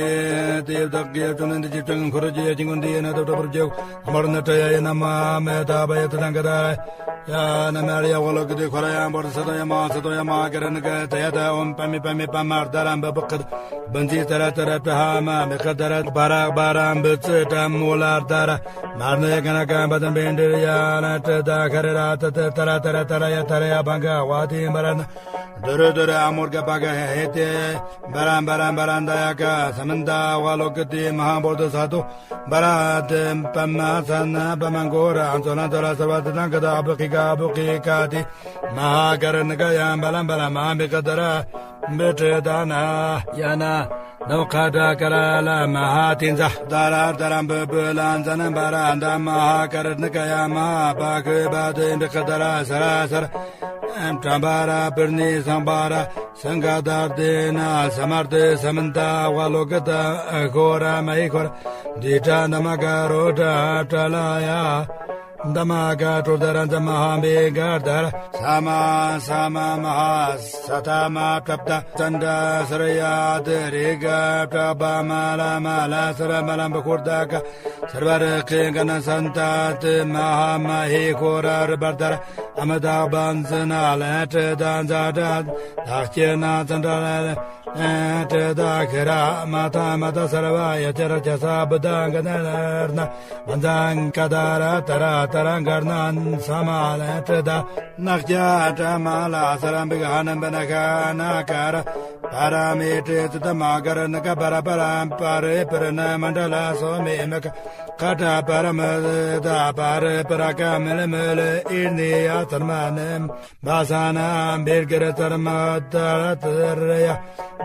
དེ་བདག་གི་བྱུང་ནས་འདི་ཅི་བྱུང་འཁོར་གྱི་ཡ་ཅིང་ཀུན་འདི་ཡ་ན་དུ་གྲོགས་པར་བྱེད། མར་ནི་ཏྲ་ཡ་ཡ་ན་མ་མེ་ད་བ་ཡ་ཏ་དང་ག་ད། ཡ་ན་མ་ར་ཡ་ཝ་ལོ་ཀི་ཏི་ཁོ་ར་ཡ་འབར་ས་ཏོ་ཡ་མ་ས་ཏོ་ཡ་མ་ཀ་ར་ན་ཀ་ཏ་ཡ་ཏ་ཨོམ་པ་མི་པ་མི་པ་མ་ར་ད་ར་འབ་བ་ཀ་བན་ཛི་ཏ་ར་ཏ་ར་ཏ་ཧ་མ་མི་ཀ་ཏ་ར་བ་ར་བ་ར་འབ་ཙི་ཏ་མོ་ལ་ར་ད་ར། མར་ནི་ཡ་ཀ་ན་ཀ་འབ་དམ་བེ་འདྲེ་ཡ་ན་ཏྲ་ད་ཁ་རེ་ར་ཏ་ཏ་ཏ་ར་ཏ་ར་ཏ་ར་ཡ་ཏ་ར་ཡ་བང་ག་ཝ་ཏི་འབ་ར་ན། དུ་རུ་དུ་རུ་ཨ་མོར་ག་པ་ག་ཧེ་ཏེ། འབར་འབར་འབར་འདི་ཡ་ག་ས་མན་ད་ཝ་ལོ་ཀི་ཏི་མ་ཧཱ་བོ་དྷི་ས་ཏྭ། འབར་ཏེ་པདྨ་སན་པདྨ་གོ་ར་ཙོ་ན་ཙོ་ར་སརྦ་ཏི་དང་ག་ད་ཨ་བྷི་ཀ་ཨ་བྷི་ཀ་ཏི། མ་ཧཱ་ཀ་ར་ཎི་ཀ་ཡ་འབར་འབར་མ་ཧཱ་བི་ཀ་ཏ་ར། འབི་ཏྲི་ད་ན་ཡ་ན། ནོ་ཁ་ཏ་ཀ་ར་ལ་མ་ཧཱ་ཏི་ཛ། ད་ར་ད་ར་འབི་འབི་ལ་ཛ་ན་འབར་འདི་མ་ཧཱ་ཀ་ར་ཎི་ཀ་ཡ་མ་ཧཱ་བྷ་ག་བ་ཏི་བི་ཀ་ཏ་ར་ས་ར་ས་ར། ཏྲ་འབར་པུར་ནི་སང་འབར། སིང་ག་དར་ཏེ་ན་ས་མར་ཏེ་ས་མན་ད་ཝ་ལོ་ཀི་ཏ་ཨ་ཁོ་ར་མ་ཧི་ཁོ་ར། དི་ཏྲ་ན་མ་ཀ་རོ་ཏྲ་ཏྲ་ལ་ཡ། ད་མ་ཀ་ཏྲོ་ད་ར་ཛ་མ་ཧཱ་བི་ཀ་ཏ་ར། ས་མ་ས་མ་མ་ཧཱ་ས་ཏ་མ་ཏྲབ་ཏ་ཙན་ཏ་ས་ར་ཡ་དི་རི་ག་ཏྲ་བ་མ་ལ་མ་ལ་ས་ར་མ་ལ་བྷ་ཁོ་ར་ད་ག། སརྦ་རི་ཀེ་ག་ན་སན་ཏ་ཏི་མ་ཧཱ་མ་ཧི་ཁོ་ར་རི་བར་དར་ཨ་མ་ད་བན་ཛི་ན་ལ་ཏྲི་ད་ཛ་ཏྲ་ད་ཀྱེ་ན་ཙན་ཏ་ལ། ཏྲི་ད་ཤི་ར་མ་ཐ་མ་ཐ་སར་བ་ཡ་ཅ་ར་ཅ་ས་བུ་ད་ག་ན་ར་ན་མ་ཛ་ག་ད་ར་ཏ་ར་ཏ་ར་ག་ན་ས་མ་ལ་ཏྲི་ད་ནག་ཅ་ཏྲ་མ་ལ་ས་ར་བི་ག་ཧ་ན་བ་ན་ཤ་ན་ཀ་ར་པ་ར་མེ་ཏྲི་ཙི་ད་མ་ག་ར་ན་ཀ་པ་ར་པ་ར་པ་རེ་པ་ར་ན་མ་འདྲ་ལ་སོ་མེ་མ་ཀ་ཀ་ཏྲ་པ་ར་མ་ད་པ་རེ་པ་ར་ཀ་མེ་ལེ་མེ་ལེ་ཨིར་ནི་ཡ་ཙར་མ་ནེ། བ་ས་ན་བེར་གེ་ར་ཙར་མ་ད་ར་ཙར་ཡ།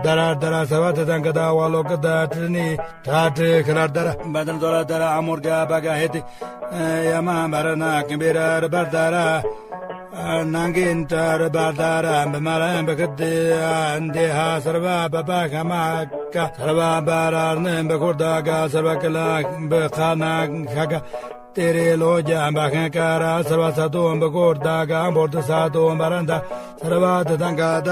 ད་ར་ད་ར་ས་བ་ད་དང་ག་ད་བ་ལོ་ག་ད་ཏྲི་ནི་ད་ཏྲི་ཁ་ར་ད་ར་བ་དང་ཛོ་ར་ད་ར་ཨ་མོར་ག་བ་ག་ཧེ་ཏི། ཡ་མ་བ་ར་ན་ཀི་བེ་ར་ར་བ་ད་ར། ནང་གི་ད་ར་བ་ད་ར་བ་མ་ར་བ་ག་ཏི་འདི་ཧ་སར་བ་བ་བ་ཤ་མ་ཀ་སར་བ་བ་ར་ནི་བ་ཁོར་ད་ག་སར་བ་ཀ་ལ་བ་ཁ་ན་ཤ་ཀ། ཏེ་རེ་ལོ་རྒྱ་འབའ་ཤན་ཀ་ར་སར་བ་ས་དོ་འབ་ཀོར་ད་ག་འབོར་དུ་ས་དོ་འབ་ར་འདའ་སར་བ་དུ་དང་ག་ད་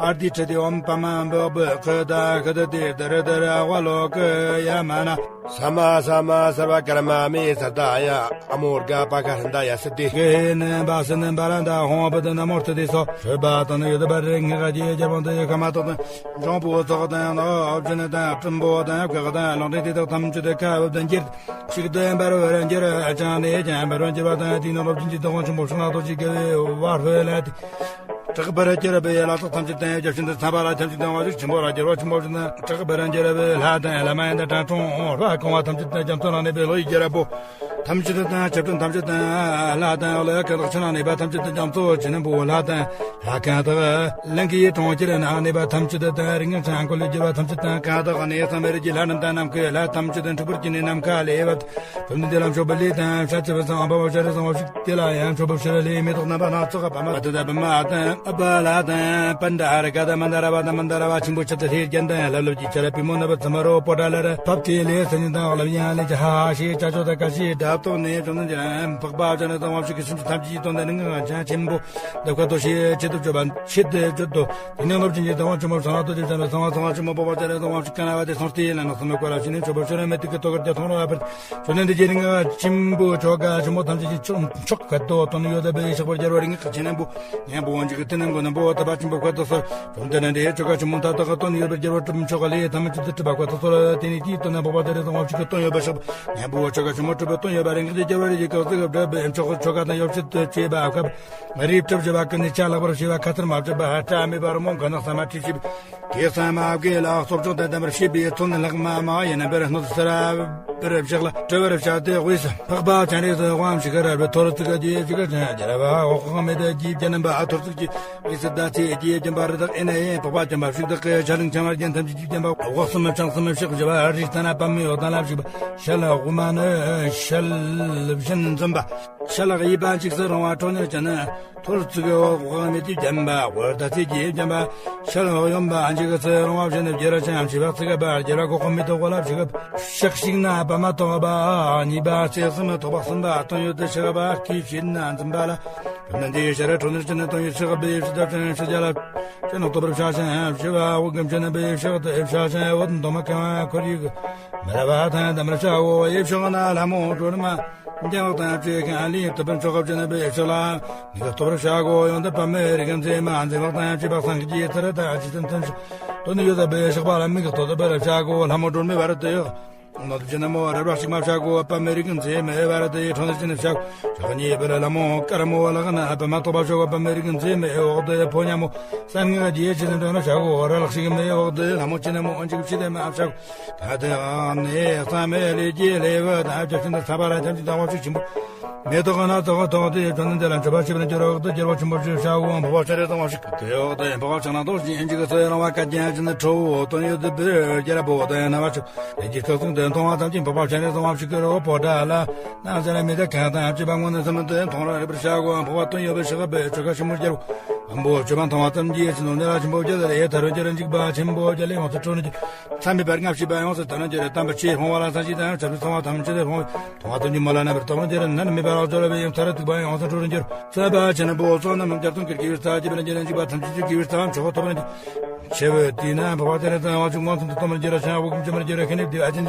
ཨར་ཏི་ཁྲི་དེ་འོམ་པ་མ་འབོག་འབོག་ཁུ་ད་ཁུ་དུ་དེ་དུ་རུ་དུ་རུ་ཨ་བ་ལོ་ཀུ་ཡ་མ་ན་ས་མ་ས་མ་སར་བ་ཀར་མ་མི་སར་ད་ཡ་ཨ་མོར་ག་པ་ཁ་ཧྲན་ད་ཡ་སི་ཏི་གེ་ནི་འབའ་སི་ནི་འབ་ར་འདའ་ཧོང་བུ་དུ་ན་མོར་དུ་དེ་སོ་ཧྲུ་བ་དང་ནི་ཡུ་དུ་བ་རེ་ངེ་ག་རྗེ་རྒྱ་བོང་དུ་ཡུ་ཁ་མ་ཏོག་དང་འབྱོང་པོ་ཚོགས་དང་ནོ་བཅུ་ནི་དང་སྤྲིན་པོ་དང་ག་ག་དང་ལོང་དྲི་དེ་དག་ཐམས་ཅད་དུ་ཁ་བུ་དུ་འགྱེར། ཅིག་ཏུ་འབར་བར་འགྱུར། ཅང་ནས་ཀྱང་འབར་བར་འགྱུར་བ་དང་། དེའི་ནང་ལོ་བཞིན་གྱི་དུ་ཁོང་ཆེན་པོ་ཤིང་ལ་ཐོག་ཅིག་དགེ་བའི་བར་ཧོས་ལ་དེ། དྲག་པར་གྱུར་པའི་ལ་སོགས་ཐམས་ཅད་དང་། བརྒྱ་བྱིན་དུ་ཚངས་པ་ལ་ཐམས་ཅད་དང་། དབང་ཕྱུག་ཆེན་པོ་ལ་གྱུར་པ་ཆེན་པོ་བཞིན་དུ། དྲག་པར་གྱུར་པའི་ལྷ་དང་ལྷ་མ་ཡིན་དང་། དྲང་སྲོང་ར་གང་བ་ཐམས་ཅད་དང་། རྒྱ་མཚོ་ནང་གནས་པའི་བློ་ཡི་རྒྱལ་པོ་ཐམས་ཅད་དང་། ཞབས་དྲུང་ཐམས་ཅད་དང་། ལྷ་དང་ལྷ་ཡི་ལག་ཆ་ནང་གནས་པ་ཐམས་ཅད་དང་། རྒྱ་མཚོ་ཆེན་པོའི་ལྷ་དང་། ལྷ་གང་དག་གླིང་གི་གྲོང་ཁྱེར་ན་གནས་པ་ཐམས་ཅད་དང་། རིགས་ལྔ་ཚང་ཁོ་ལས་གྱུར་པ་ཐམས་ཅད་དང་། གང་དག་གནས་སམ་རིགས་ཀྱི་ལྷ་རྣམས་དང་། ནམ་མཁའི་ལྷ་ཐམས་ཅད་དང་། འཁྲུག་པར་གྱུར་ནས་ནམ་མཁའ་ལས་བབས། བུམ་དེ་ལ་མཆོད་པའི་ལས་དང་། ཕྱག་འཚལ་བའི་ཚང་བ་བ་ཤ་རེ་ཚང་བ་ཞིག་དེ་ལ་ཡང་མཆོད་པའི་ཕྱིར་ལས་མེ་ཏོག་རྣམ་པ་སྣ་ཚོགས་པ་མ་དེ་དང་པདྨ་དང་ཨ་པ་ལ་དང་པནྡ་ར་ཀ་དང་མནྡ་ར་བ་དང་མནྡ་ར་བ་ཆེན་པོ་ཆེ་དང་ལྷའི་རྒྱན་དང་། ལྷ་ལུགས་ཀྱི་ཆ་ལ་པུས་མོ་ནབ་པ་ཙམ་རོ་པོ་ཏ་ལ་ར་ཕབ་ཏེ་ལས་སེམས་ཉིད་དང་ལབ་ཡང་ལས་ཀྱི་ཧ་ཧ་ཞེས་ཅ་ཅོ་དང་ཀ་ཞེས་སྒྲ་བཏོན་ནས་བྱུང་ནས་འཕགས་པ་སྤྱན་རས་གཙང་བ་ཞིག་གི་སེམས་ཀྱི་ཐམས་ཅད་ཀྱི་དོན་དུ་ནི་ངག་ཅན་ཆེན་པོ། འདི་ཁ་དོ་ཞེས་ཆེད་དུ་བརྗོད་པ་ཆེད་དུ་བརྗོད་དོ། དེ་ནས་ལོ་བཞིན་གྱི་དང་བ་ཆུ་མོ་བཟང་ལ་ལྟོ་ཅིག་ཅན་ལ་གསང་བ་གསང་བ་ཆུ་མོ་འཕགས་པ་སྤྱན་རས་གཙང་བ་ཞིག་ཀ་ན་བ་དེ་སོང་སྟེ་ཡིན་ལ་ནགས་སུ་མི་བཀོད་ལ་ཕྱིན་ནས་མཆོད་པ་ཤོར་མེད་དུ་གི་ཐོག་གར་རྒྱ་མཐོང་ར་བ་ཕེར། བྱོན་ནས་འདི་རྗེ་རིགས་ལྔ་ཆེན་པོ་ཆོ་ག་ཆུ་མོ་ཐམས་ཅད་ཀྱི་མཆོག་མཆོག་ཁ་དོ་དོན་ཡོད་དེ་བའི་ཕྱག་པར་རྒྱལ་བ་རིགས་ལྔ་ཁག་ཆེན་ནན་པོ་ཉན་པོ་འཇིག་གི་ཏི་ནན་གོ་ནན་པོ་ཐ་པ་ཆེན་པོ་ཁ་དོ་སོར། བྱོན་དེ་ནས་འདི་ཆོ་ག་ཆུ་མོ་ཐ་དག་གི་དོན་ཡོད་པའི་རྒྱལ་བ་གྲུབ་མཆོག་ག་ལས་ཐ་མ་ཅི་ཏི་གྲུབ་པ་ཁ་དོ་སོར། དེ་ནས་དེའི་དོན་ན་འཕགས་པ་སྤྱན་རས་གཙང་བ་ཞིག་གི་དོན་ཡོད་པའི་ཕྱག་པར་ཉན་པོ་ཆོ་ག་ཆུ་མོ་གྲུབ་པའི་དོན་ཡོད་པ་རིགས་ལྔ་རྒྱལ་བ་རིགས་ཀྱི་ཁག་ཚིག་གི་བསྒྲུབ་པའི་མཆོག་ཆོ་ག་དང་ཡོ་བྱད་དུ་བྱས་པ་ཁབ། རིགས་གྲུབ་བྱེད་པ་ཀུན་ནས་ཆ་ལག་པར་བྱེད་པ་ཁ་ཚུར་མ་བཅད་པ་ཧ་སྤྲ་མེད་པར་རྨོངས་ག་ནག་ས་མ་ཁྲིད་བྱེད་པའི་གེགས་སམ་ཨ་བགེགས་ལ་གསོག་སྦྱོང་དང་ལྡན་པར་བྱེད་པའི་ཚོགས་ནི་ལྷག་མ་མ་ཡིན་པར་སྣོད་དུ་སར་བར་བཞག་ལ་སྤྲུལ་པར་བྱ་སྟེ་དབུས་སུ་འཕགས་པ་སྤྱན་རས་གཟིགས་དབང་ཕྱུག་གི་རལ་པའི་ཐོར་ཚུགས་རྗེས་བཞུགས་ཀྱང་རྒྱལ་བ་འོད་དཔག་མེད་དུ་རྒྱས་བརྒྱ་རྣམ་པ་ཐོར་ཚུགས་ཀྱི་དབུས་སུ་ཟླ་ཚེས་རྗེས་བརྒྱན་པ་རི་དྭགས་ཨེ་ན་ཡིན། འཕགས་པ་བྱམས་པ་ཕྱུག་བདག་གི་ཞལ་ལུང་འཆང་བ་རྒྱན་ཐམས་ཅད་ཀྱིས་བརྒྱན་པ་འོག་གསུམ་ཕྱོགས་གསུམ་ཕྱོགས་བཞི་པ་རིགས་ལྟ་ན་པདྨའི་འོད་དང་ལ་བཞུགས་པ་ཞལ་དབུ་མ་ནི་ཞལ་བཞིན་འཛུམ་པ། ཤ་ལག་གཡས་པ་འཇིགས་སུ་རུང་བ་ཁྲོ་གཉེར་ཅན། ཐོར་ཚུགས་འོག་མེད་ཀྱིས་བརྒྱན་པ། འོད་ཟླ་ཚེས་ཀྱིས་བརྒྱན་པ། ཤ་ལག་གཡོན་པ་འཇིགས་སུ་རུང་བ་བཞིན་དུ་བརྗོད་ཅིང་མཆིས་པ་ཚིག་པ་རྒྱལ་བ་གོ་འཕང་མེ་ཏོག་གོ་ལ་ཕྱུག་ཕྱག་ཞིག་ན་པདྨ་ཐོགས་པ། གཉིས་པ་ཚེས་གསུམ་ཐོགས་པ་གསུམ་པ་དོན་ཡོད་དུ་ཆགས་པ་སྐུའི་ཞལ་ན་འཛུམ་པ་ལ། བུམ་ནི་འདིའི་ཤ་ར་ཁྲོ་གཉེར་ཅན་དོན་ཡོད་ཆགས་པའི་ཕྱི་དར་ཅན་ཕྱི་རྒྱལ་ལ། ཅན་ཐོགས་པར་ཕྱག་ཅན་ཞུ་བ་འོག་གམ་ཅན་པའི་ཕྱག་ཏུ་ཕྱག་ཅན་འོད་མདོག་མ་གང་བ་ཁོར་ཡུག་མི་ར་བ་དང་འདམ་ར་ཤ་འོ་ཡེ་ཕྱོགས་ན་ལྷ་མོ་སྒྲོལ་མ། འདི་འོག་དང་བཅས་ཁན་ལི་ཐུབ་པའི་མཆོག་གབ་ཅན་པའི་ཕྱག་ལ། མི་ག་ཐོབ་ར་ཕྱག་གོ་ཡོན་ཏན་པ་མེ་རིག་མཛེས་མ་མཛེས་འོག་དང་བཅས་པ་སངས་རྒྱས་ཚར་དང་ཅི་ཙམ་ཙམ་ཞིག་དོན་ཡོད་པའི་ཕྱག་པ་ལ་མི་ག་ཐོབ་ཐུབ་པར་ཕྱག་གོ་ལྷ་མོ་སྒྲོལ་མའི་བར་དུ་ཡོད། ནོར་དུ་ཅན་མོ་རབ་ར་ཞིག་མ་ཕྱག་གོ་པ་མེ་རིག་མཛེས་མའི་བར་དུ་ཁྲོ་ནར་ཅན་ཕྱག་ཕྱག་གཉིས་པར་ལྷ་མོ་དཀར་མོ་ལག་ན་པ་མ་ཐོབ་པ་ཕྱག་པ་མེ་རིག་མཛེས་མའི་འོག་ཏུ་ཕོ་ཉ་མོ་སངས་རྒྱས་ཅི་ཙམ་དོན་ཕྱག་གོ་ར་ལག་ཞིག་མའི་འོག་ཏུ་ལྷ་མོ་ཅན་མོ་འཇིགས་ཕྱི་དེ་མ་ཕྱག་ད་དེ་ནས་བསམ་མེད་ལས་ཀྱི་ལས་བུ་དང་བཅོ་བཞིན་དུ་ས་པ་ར་ཐམས་ཅད་དང་བ་ཕྱུག་ཆེན་པོ། མེ་ཏོག་སྣ་ཚོགས་ཐོགས་ཏེ་དོན་དེ་ལ་མཆོད་པ་ཞིག་པར་འགྱུར་རོག་ཏུ་རྒྱལ་པོ་ཆེན་པོ་ཞིག་ཤ་འོང་འཕགས་པ་སྤྱན་རས་གཙང་བ་ཞིག་གི་དེ་འོག་ཏུ་འཕགས་པ་ཕྱག་ན་རྡོ་བཞིན་འཇིགས་སུ་རུང་བ་བཀའ་རྒྱ་ཅན་ཁྲོ་བོ་དོན་ཡོད་དུ་བུ་རྒྱལ་པོ་དང་རྣ་བ་ཕྱུག་ལས་ཀྱི་ཁ་གསུང་དེ་མཐོང་བ་ཐམས་ཅད་འཕགས་པ་སྤྱན་རས་གཙང་བ་ཞིག་གི་རོ་པོ་ཏ་ལ་ནང་ཟེར་མི་དེ་གང་དང་བཅས་པ་སྔོན་ནས་བསམ་དུ་མཐོང་ར་རེ་བར་ཤ་འོང་འཕགས་པ་དོན་ཡོད་པའི་ཤ་ག་པའི་ཆོ་ག་ཆེན་མོ་རྒྱལ་པོ། ཨམ་བོ་ཆོས་པ་མཐོང་བ་ཙམ་གྱིས་ཕྱི་ནང་ནས་ལ་ཆེན་པོ་བརྒྱ་ལ་ཡེ་ཐར་བའི་རྒྱལ་འཇིགས་པ་ཆེན་པོ་བརྒྱ་ལས་ཡོངས་སུ་གྲོལ་ནས་ཀྱི། མཚམས་མེད་པར་སྔ་ཕྱི་པ་ཡོངས་སུ་དར་ནས་ཀྱི་རེ་དམ་པ་ཆེས་ཕོངས་པ་ལ་ས་གཞི་དང་ཆབ་སྲིད་ཚང་བ་ཐམས་ཅད་ལས་ཕོངས་པའི་མཐོང་བ་ཙམ་གྱིས་མ་ལ་རྣམ་པར་དག་ནས་ཀྱི་རེ་ནད་མེད་པར་ལོག་འཇོར་བའི་ཡུམ་ཐར་ཐུག་པ་ཡོངས་སུ་གྲོལ་ནས་ཀྱི་རེ། ཚ་བ་ཆེན་པོ་ཚོགས་རྣམས་རྒྱ་མཚོ་གིར་གྱི་བའི་རྩ་རྒྱས་པར་འགྱུར་ནས་འཇིགས་པ་ཐམས་ཅད་ཀྱི་གི་བའི་རྩ་མཆོག་ཐོབ་ནས་ཀྱི། ཆེ་བའི་དུས་ན་འཕགས་པ་སྤྱན་རས་གཙང་བ་ཆུང་མང་ཚུལ་དུ་སྟོན་པར་འགྱུར་ར་ཤ་འོག་གམ་ཅན་པར་འགྱུར་ར་ཁེ་ནས་དུས་ཨ་ཅན་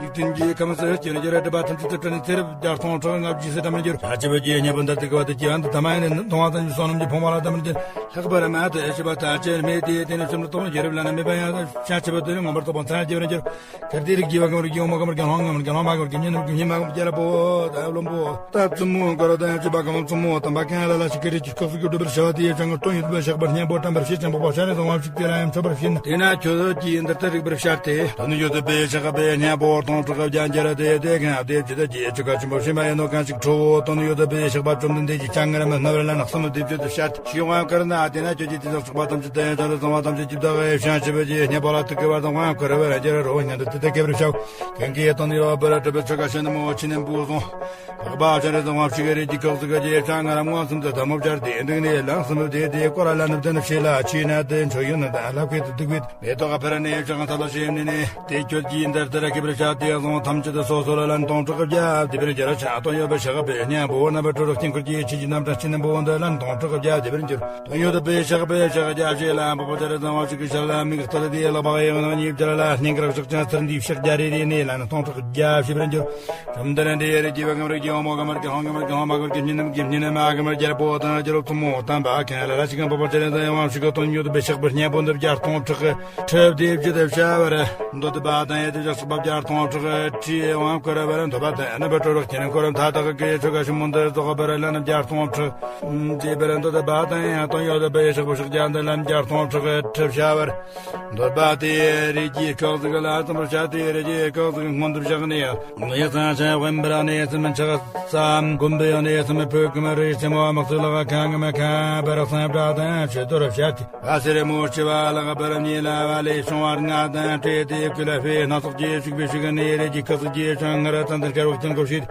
འཇིག་རྟེན་གྱི་ཁམས་སུ་སྐྱེ་རུ་འགྱུར་ར་སྒྲིབ་པ་ཐམས་ཅད་དུ་བྲལ་ནས་ཚེ་རབས་བརྒྱ་སྟོང་ཕྲག་ལྔ་བརྒྱ་ཟད་དམ་པར་འགྱུར། ཕྱག་བཅུ་པོ་ཀྱི་ཉེ་བར་འདི་དུ་གི་བ་དུ་ཀྱི་ཨ་འདི་ཐ་མ་ཡིན་ནི་མཐོང་བ་ཙམ་གྱིས་བསོད་ནམས་ཀྱི་ཕོངས་པ་ལ་དམ་པར་འགྱུར། ལྷག་པར་མ་དེ་ཞི་བ་ཐ་ཆེར་མེད་དེ། དེ་ནི་སེམས་ལ་རྟོགས་ན་རྒྱལ་རབས་ལ་ན་མེད་པ་ཡང་བྱང་ཆུབ་པ་དེ་ནི་མངོན་པར་རྟོགས་པ་མཚན་རྒྱས་པར་འགྱུར། ཁར་དེ་རིགས་ཀྱི་བ་གམ་རིགས་ཀྱི་འོ་མ་གམ་རིགས་ཀྱི་ལྷོང་གམ་རིགས་ཀྱི་ལྷོང་མ་གམ་རིགས་ཀྱི་ཉིན་ནམ་གྱི་ཉིན་མ་གམ་རྒྱལ་པོ་ད་བློན་པོ་ད་བཙུན་མོ་འཁོར་དང་ཅི་བ་གམ་བཙུན་མོ་དམ་པ་གང་ལ་ལ་ཞིག་གི་རིགས་ཀྱི་སྐབས་སུ་གྱུར་འགྲུབ་པར་བྱ་བ་དེ་ཡི་ཅང་གི་དོན་ཡོད་པའི་བཤགས་པར་སྙན་པོ་དྲན་པར་བྱེད་ཅིང་འཕགས་པ་ཤ་ནི་གསང་བ་ཞིག་དེ་ལ་ཡང་མཆོད་པར་བྱེད་ན། དེས་ན་ཁྱོད་ཀྱིས་འདི་ལྟར་རིག་པར་བྱ་སྟེ། དོན་ཡོད་པའི་བཤགས་པའི་སྙན་པོ་སྟོང་ཕྲག་བརྒྱ་འགྱུར་ཏེ། དེ་གང་དེ་ཇི་ལྟར་གྱི་ཆོ་ག་ཆེན་པོ་ཤེས་མ་ཡིན་ནོ་གང་ཞིག་ཁྲོ་བོ་དོན་ཡོད་པའི་བཤགས་པ་བཅོམ་ལྡན་འདས་ཀྱིས་ཀྱང་ངར་མི་སྣང་བར་ལན་གསུམ་དེ་བརྗོད་དུ་བཤད། ཞེས་དབང་བསྐུར་ན། དེས་ན་ཁྱོད་ཀྱིས་དེ་དག་བཤགས་པ་ཐམས་ཅད་དང་ཡང་བྱང་ལས་གསང་བ་ཐམས་ཅད་ཀྱི་བདག་ཡེ་བྱང་ཆུབ་ཀྱི་སྙིང་པོ་ལ་ཐུག་གི་བར་དུ་དབང་བསྐུར་བར་འགྱུར་རོ། སྙམ་དུ་དེ་ལྟར་སྐྱེ་བར་བྱའོ། གང་གིས་དོན་ཡོད་པར་གྲུབ་པའི་ཆོ་ག་ཤེས་ན་མོ་ཆེ་ནན་པོ་གསུངས། འཕགས་པ་སྤྱན་རས་གཟིགས་དབང་ཕྱུག་གིས་རིགས་ཀྱི་སྐབས་སུ་ག་ཅེས་བྱ་ང་རང་མངོན་སུམ་དུ་ཐལ་མོ་སྦྱར་ཏེ་འདུག་ནས་ལན་གསུམ་དུ་དེ་དེའི་སྐོར་ལ་ལན་བདུན་བྱས་ལ། ཆོས་ནི་དེ་འཕྲོ་ཡུལ་ནི་དང་ལྷ་བསྐྱེད་དུ་འདུག་པས། མེ་ཏོག་ཕར་ནས་ཕྱག་འཚལ་ལོ་ཞེས་ནས་ནས། དེ་ཁྱོད་ཀྱིས་འདི་ལྟར་སྐྱེ་བར་བྱ་སྟེ་གསུངས། ཐམས་ཅད་སོ་སོ་ལ་ལན་སྟོང་ཕྲག་བརྒྱ་བཟླས་པར་འགྱུར་ཞིང་། དོན་ཡོད་པའི་བཤགས་པའི་སྙིང་པོ་རྣམ་པར་གྲོལ་བའི་དཀྱིལ་འཁོར་གྱི་ཆོས་ཀྱི་རྣམ་གྲངས་ཆེ་ནན་པོ་འདི་ལན་སྟོང་ཕྲག་བརྒྱ་བཟླས་པར་འགྱུར། དོན་ཡོད་པའི་བཤགས་པའི་ཕྱག་རྒྱ་བྱས་ལ་འཕགས་པ་སྤྱན་རས་གཟིགས་དབང་ཕྱུག་གི་ཞལ་ལ་མིག་བལྟས་ཏེ་ལག་པ་གཡས་གཡོན་གཉིས་སྦྱར་ལ་སྙིང་གར་བཞག་ཅིང་ཚུར་འདུས་ཕྱག་རྒྱ་རེ་རེ་ནས་ལན་སྟོང་ཕྲག་བརྒྱ་བཟླས་པར་འགྱུར། བཅོམ་ལྡན་འདས་རིགས་ཀྱི་བ་གམ་རིགས་ཀྱི་འོ་མ་གམ་རིགས་ཀྱི་ལྷོང་གམ་རིགས་ཀྱི་ལྷོང་མ་གམ་རིགས་ཀྱི་སྙིང་གནམ་གྱི་སྙིང་ནས་མ་གམ་རྒྱལ་པོ་དང་རྒྱལ་པོ་བཙུན་མོ་དམ་པ་གང་ལ་ལ་ཞིག་གམ་འཕགས་པ་སྤྱན་རས་གཟིགས་དབང་ཕྱུག་གི་དོན་ཡོད་པའི་བཤགས་པའི་སྙིང་པོ་འདི་བརྒྱ་སྟོང་ཕྲག་གི་ཁྲི་བཟླས་བརྗོད་དེ་བྱ་བར་འདོད་པ་དང་། ཡེ་དེ་བཞག་བཤགས་པ་བརྒྱ་སྟོང་ཕྲག་ཁྲི་དབང་བསྐུར་བར་འདོད་པ་དང་། རྣམ་པར་གྲོལ་བའི་དཀྱིལ་འཁོར་མཐའ་དག་གི་ཆོ་ག་ཆེན་མོ་འདི་རྫོགས་པར་ལན་བརྒྱ་སྟོང་ཕྲག་བཟླས་པར་འདོད་པ་དང་། ཡང་དོན་ཡོད་པའི་བཤགས་པའི་ཕྱག་རྒྱ་འདི་ལན་བརྒྱ་སྟོང་ཕྲག་ཁྲི་བྱ་བར་འདོད་པ་དེ་རིགས་ཀྱི་སྐབས་སུ་ག་ལ་ཙམ་པར་བྱ་སྟེ། རིགས་ཀྱི་སྐབས་སུ་སྔོན་དུ་བཞག་ནས། ཡ་ཚང་ཆ་དབེན་པར་གནས་སམ་ཕྱག་འཚལ་སམ་བསྒོམ་པའི་གནས་སམ་ཕུག་གམ་རི་ཆེན་མོ་དམག་སུ་ལག་ཁང་ངམ་ཁང་པར་སམ་སྒྲ་དང་ཆོས་དོར་བྱ་སྟེ། བ་སེར་མོ་ཆེ་བ་ལག་པར་ཉེ་ལ་བ་ལས་བྱུང་བ་ལྔ་དང་སྤྲས་ཏེ་ཀུན་ལ་ཕེ་སྣ་ཚོགས་ཀྱི་ཤུག་པའི་ཤུག་གནས་རིགས་ཀྱི་སྐབས་སུ་ཀྱི་ཆང་ངར་ཙམ་དུ་དཀར་བོ་ཀྱང་གོ་ཤེས།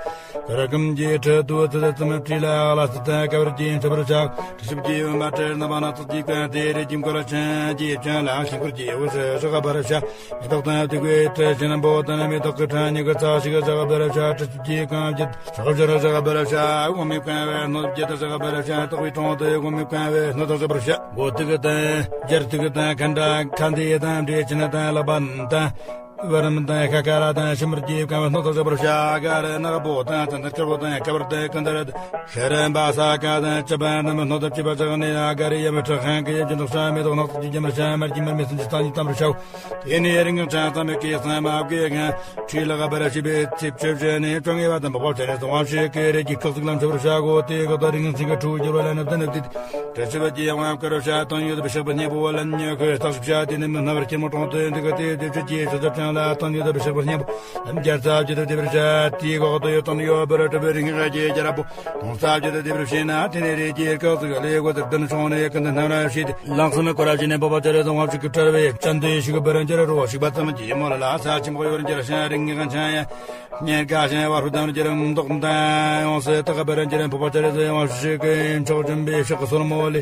གར་གམ་གྱི་ཁྲི་ཏུ་ཙི་ཙི་ཙི་མི་བྲིས་ལ་ལ་སི་ཏ་ཀ་བར་གྱི་འཆི་བར་བྱ། དྲི་ཞིམ་གྱི་འོ་མ་དྲི་རྣམ་པ་སྣ་ཚོགས་ཀྱི་ཀ་དེ་རེ་ཀྱིམ་ཀོ་ལ་ཆན་གྱི་ཆན་ལ་ཤིང་ཀུར་གྱི་འོ་ཟེ་བཞག་པར་བྱ། མེ་ཏོག་དང་དུ་གོས་དྲི་ཞིམ་པོ་དང་མེ་ཏོག་གི་ཕྲ་ཉི་གི་ཚ་ཞིག་བཞག་པར་བྱ། དྲི་ཞིམ་གྱི་གང་བརྒྱད་ཞག་བཞག་བཞག་པར་བྱ། འོ་མའི་གང་བའི་སྣོད་བརྒྱད་བཞག་པར་བྱ། སྟག་པའི་གྲོང་དུ་འོ་མའི་གང་བའི་སྣོད་བཞག་པར་བྱ། མགོ་ཐུག་དང་སྦྱར་ཐུག་དང་ཁ་འདྲ་ཁ་འདི་དང་འདྲེ་ཆེན་དང་ལག་པ་དང་། བར་མི་དང་ཁ་ཁ་ར་དང་ཤི་མར་གྱི་གང་བའི་སྣོད་དང་བཞག་པར་བྱ། ག་རེ་ནག་པོ་དང་ཚན་ཚན་དཀར་པོ་དང་ཀ་བར་དང་ཀུན་ཏ་ར་ཤ་ར་འབའ་ས་ཀ་དང་ཅི་བ་རྣམས་སྣོད་དང་བཅས་པ་བཞག་ནས། ཨ་ག་རེ་ཡ་མི་ཁྲག་ཧང་གི་ཡ་ཅི་འདོགས་ཤ་མེ་ཏོག་ནག་ཚོགས་ཀྱི་རྒྱ་མར་ཤ་མར་གྱི་མར་མེ་སུན་གྱི་ཚང་གི་ཙམ་རུ་ཤའོ། དེ་ནས་རིང་གང་ཆང་ཙམ་མེ་ཀེ་ཚང་མ་བགོས་གང་ཁྲི་ལ་ག་བར་ཤི་བའི་ཚིབ་ཆོས་བྱས་ནས་ཅོང་ངེ་བ་དང་འབོག་བྱས་ནས་གསང་བ་ཞིག་གི་རེ་ཀྱི་ཁག་ཅིག་ལམ་ཆོས་པར་བྱ་དགོས། དེ་ག་ད་རིང་ཚིག་གི་ཁྲུ་བསྒྱུར་བ་ལ་ནབ་ད་ནབ་དེ། དྲི་ཞིམ་པ་གྱི་དབང་བསྐུར་བྱ། དོན་ཡོད་པའི་བཤགས་པའི་སྙིང་པོ་ལན་ཉི་ཤུ་རྩ་བཞི་བྱ། དེ་ནི་མི་སྣང་བར་ཁྱེར་མོ་གྲོང་དུ་འདུག་ག་དེ་དུས་ཀྱི་ཆུ་ཚོད་ཀྱང་ལ་དོན་ཡོད་པའི་བཤགས་པའི་སྙིང་པོ་ལན་བརྒྱ་རྩ་བརྒྱད་དུ་བཟླས་པར་བྱ། དེའི་འོག་ཏུ་ཡོད་དོན་ཡོད་པར་གྲུབ་པའི་རིགས་ལྔ་གི་རྒྱལ་པོ་སྟོང་རྩ་བརྒྱད་དུ་བཟླས་པར་བྱས་ན། དེ་ནི་རིགས་ཀྱི་སྐབས་སུ་ལས་དགོས་ཏེ་བདུན་བྱུང་ནས་ཀུན་ཏུ་རྣམ་ར་བྱས་ཏེ། ལང་ཚོ་མི་འཁོར་བ་བྱས་ནས་འཕགས་པ་སྤྱན་རས་གཟིགས་དབང་ཕྱུག་གི་ཁྲོ་བོའི་སྤྱན་དུ་ཞུགས་པར་འགྱུར་རོ། ཞིག་པ་ཙམ་གྱིས་མོ་ལ་ལ་ས་ཆེན་པོ་ཡོར་འགྱུར་ཞིང་རིགས་ལྔ་གང་ཆང་ཡང་། གཉེར་དགའ་ཞིང་བ་ཧུ་དམ་རྒྱུར་མདོག་དང་ཡོངས་སུ་དག་པར་འགྱུར། འཕགས་པ་སྤྱན་རས་གཟིགས་དབང་ཕྱུག་གི་མཆོག་སྦྱིན་པའི་ཕྱག་གི་སོར་མོ་ལས་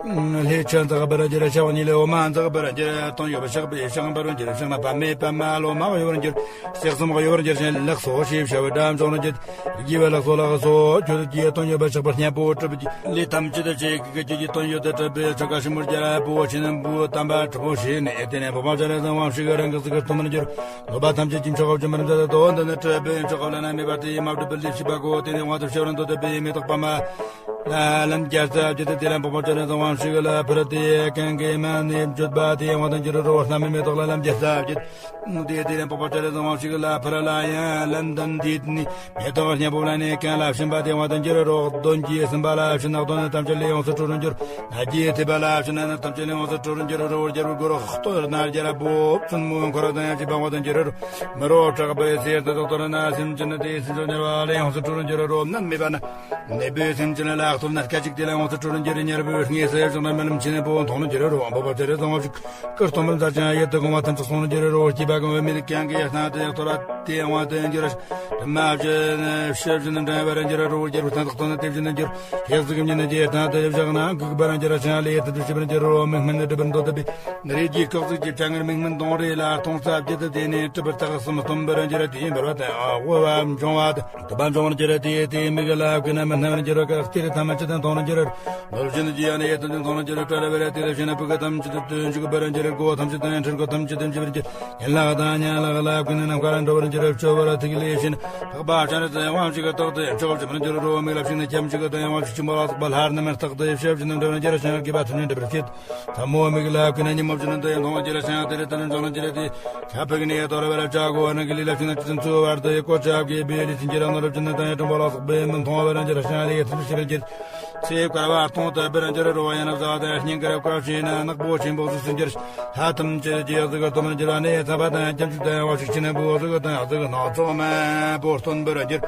ལྷས་ཆ་འཛག་པར་འགྱུར། ཕྱག་གཉིས་ལས་འོ་མ་འཛག་པར་འགྱུར། དོན་ཡོད་པའི་བཤགས་པའི་ཕྱག་འབར་བར་འགྱུར། ཕྱག་ན་པདྨའི་པདྨ་ལོ་མ་གཡོ་བར་འགྱུར། ལྕགས་ཟམ་གཡོ་བར་འགྱུར་ཞིང་ལག་སོགས་ཞེས་བྱ་བའི་སྒྲ་འབྱུང་བར་འགྱུར། རྒྱས་པའི་ལག་སོགས་ལག་སོགས་ཁྱོད་ཀྱི་དོན་ཡོད་པའི་བཤགས་པའི་སྙིང་པོ་གྲུབ་ཀྱི་ལས་ཐམས་ཅད་ཀྱི་ཁྱོད་ཀྱི་དོན་ཡོད་དེ་གྲུབ་པའི་ཆོ་ག་ཞིབ་མོར་རྒྱལ་པོ་ཆེན་པོ་དམ་པ་གྲུབ་པོ་ཞེས་ནས། དེ་ནས་འཕགས་པ་སྤྱན་རས་གཟིགས་དབང་ཕྱུག་རང་གི་གཟུགས་ཀྱི་སྟོན་པར་འགྱུར། འདོད་པ་ཐམས་ཅད་ཀྱི་མཆོག་སྦྱིན་པར་མཛད་དོ། འདི་ནི་གྲུབ་པའི་མཆོག་ལ་ན་མེད་པ་སྟེ། མ་གྲུབ་པའི་ལས་བྱེད་པ་གོ། དེ་ནི་དབང་དུ་ཤོར་འདོད་པའི་མེ་ཏོག་པདྨ་ལ་ལན་བརྒྱ་རྩ་བརྒྱད་དེ། དེ་ལ་འཕགས་པ་སྤྱན་རས་གཟིགས་དབང་ཕྱུག་ལ་ཕུལ་ཏེ། གང་གི་མ་ནི་བརྗོད་པ་དེ་དབང་དུ་འགྱུར་རོ། བསྣམས་པའི་མེ་ཏོག་ལ་ལན་བརྒྱ་རྩ་བརྒྱད། དེ་དེ་ལ་འཕགས་པ་སྤྱན་རས་གཟིགས་དབང་ཕྱུག་ལ་ཕུལ་ལ་ཡང་ལན་བདུན་དེ་ནི། མེ་ཏོག་སྙིང་པོ་ལ་ནི་གང་ལ་བྱིན་པ་དེ་དབང་དུ་འགྱུར་རོ། གདོན་གྱིས་ཟིན་པ་ལ་བྱིན་ན་གདོན་ནི་ཐམས་ཅད་ལས་ཡོངས་སུ་གྲོལ་རུ་འགྱུར། ནད་ཀྱིས་ཐེབས་པ་ལ་བྱིན་ན་ནི་ཐམས་ཅད་ལས་ཡོངས་སུ་གྲོལ་རུ་འགྱུར་རོ། རྒྱལ་པོའི་སྒོ་རུ་གཏོར་ན་རྒྱལ་པོ་བཙུན་མོའི་འཁོར་དང་ཡང་བཅས་པ་དབང་དུ་འགྱུར་རོ། མི་རོ་དྲག་པོའི་ཚེ་ད་དོག་ཏོར་ན་སེམས་ཅན་ནི་དེའི་སེམས་ཅན་ཉེ་བ་ལས་ཡོངས་སུ་གྲོལ་རུ་འགྱུར་རོ། ནད་མེད་པ་ན་ནད་པའི་སེམས་ཅན་ལ་གཏོར་ན་སྐད་ཅིག་དེ་ལ་ཡོངས་སུ་གྲོལ་རུ་འགྱུར། ཉེར་པོའི་ངེས་སེ་བྱུང་ན་རྨི་ལམ་ཆེན་པོ་མཐོང་རུ་འགྱུར་རོ། འཕགས་པ་སྤྱན་རས་གཟིགས་དབང་ཕྱུག་སྐུ་སྟོན་པར་མཛད་ཅིང་ཡིད་དུ་འོང་བ་ཐམས་ཅད་གསུང་རུ་འགྱུར་རོ། སྐྱེས་པ་གང་བའི་མི་དེ་གང་གི་ཡ་སྣང་དེ་གཏོར་བ་དེ་དབང་དུ་འགྱུར། དྲི་མ་བཞིན་ཕྱི་བཞིན་འདྲེན་པར་འགྱུར་རོ། རྒྱལ་པོ་ཐན་ཐོག་ཏུ་ནི་དེ་བཞིན་འགྱུར། ཤེག་ཟིག་གི་ཉིན་ནི་རྗེས་སྟངས་དེ་བཞག་ན་འགུག་པར་འགྱུར། ཅང་ལས་ཡེ་ཐུབ་ཏུ་ཤེས་པར་འགྱུར་རོ། མིག་སྨན་ནི་སྒྲིབ་པར་འདོད་དུ་པའི་རིགས་ཀྱི་སྐབས་སུ་ཀྱི་ཕྲེང་ངེར་མིག་སྨན་གདོང་རིས་ལ་སྟོང་རྩ་བརྒྱད་དུ་དེ་ནས་གྲུབ་པར་རྟགས་གསུམ་སྟོན་པར་འགྱུར། དེ་ཡིན་པར་བ་དང་དབུ་བ་འབྱུང་བ་དང་དུ་བ་འབྱུང་བར་འགྱུར། དེ་ཡི་མིག་ལ་བཀོད་ན་མི་སྣང་བར་འགྱུར། ག་གཏེར་ཐམས་ཅད་དང་མཐོང་རུ་འགྱུར། ནོར་བཞིན་དུ་ཇི་ཡང་ནི་ཡེ་ཐུབ་ཏུ་མཐོང་རུ་འགྱུར། བཀྲ་ར་བེ་ར་དེ་ལ་ཞེན་ན་བུ་ག་ཐམས་ཅད་དུ་དོན་འཇུག་པར་འགྱུར། སྒོ་ཐམས་ཅད་དུ་འཇུག་པར་འགྱུར། ཡན་ལག་དང་ཉན་ལག་ལ་ཀུན་ནས་ནམ་མཁའ་ལ་འགྲོ་བར་འགྱུར། སྤྱོད་པར་ཐིག་ལེ་བཞིན། འཕགས་པ་སྤྱན་རས་གཟིགས་དབང་ཕྱུག་གི་རྟགས་དེ་མཆོག་ཅི་མར་འགྱུར་རོ། མིག་ལ་ཕྱིས་ནས་ཁྱབ་འཇུག་གི་དང་དབང་ཕྱུག་ཆེན་པོ་ལ་སོགས་པ་ལྷར་རྣམ་པར་བརྟགས་ཏེ་ཞབས་ཀྱི་རྣམ་འགྲེལ་འགྱུར་ཞིང་དགེ་བ་ཐམས་ཅད་འགྲུབ་པར་བྱེད། ཐལ་མོ་མིག་ལ་ཀུན་ནས་ཉིན་མོ་བཞིན་དུ་མཐོང་བར་འགྱུར་ཞིང་དེ་ལས་ཐར་འབྱུང་ལ་འགྱུར་ཏེ། ཁྱབ་པའི་གནས་དོར་བར་བྱ་དགོས་པ་ནི་གི་ལས་ལ་ཕྱིན་ན་ཅི་ཚུལ་འཚོལ་བར་དུ་ཡི་གོ་ཆ་གི་བེ་ལི་ཕྱིན་གྱི་རང་ནོར་བྱིན་ནས་དང་ཡང་དྲང་པོ་ལ་སོགས་པའི་མི་མཐོང་བར་འགྱུར་ཞིང་ལས་ཐུབ་ཤེས་པར་འགྱུར། ཚེ་བསྐལ་པ་སྟོང་དུ་སྦེ་འགྱུར་རོ། ཡང་ན་བཟའ་དང་སྙིང་གར་བཀར་ཞིང་ན་ནག་པོ་ཆེན་པོ་སུ་སུ་འགྱུར། ལྷ་ཐམས་ཅད་ཀྱི་གཟུགས་སྟོན་འགྱུར་བ་ནི་ཚངས་པ་དང་སྐྱབས་མཆོག་དང་དབང་ཕྱུག་ཆེན་པོ་གཟུགས་དང་གཟུགས་སྣ་ཚོགས་མང་པོ་སྟོན་པར་འགྱུར།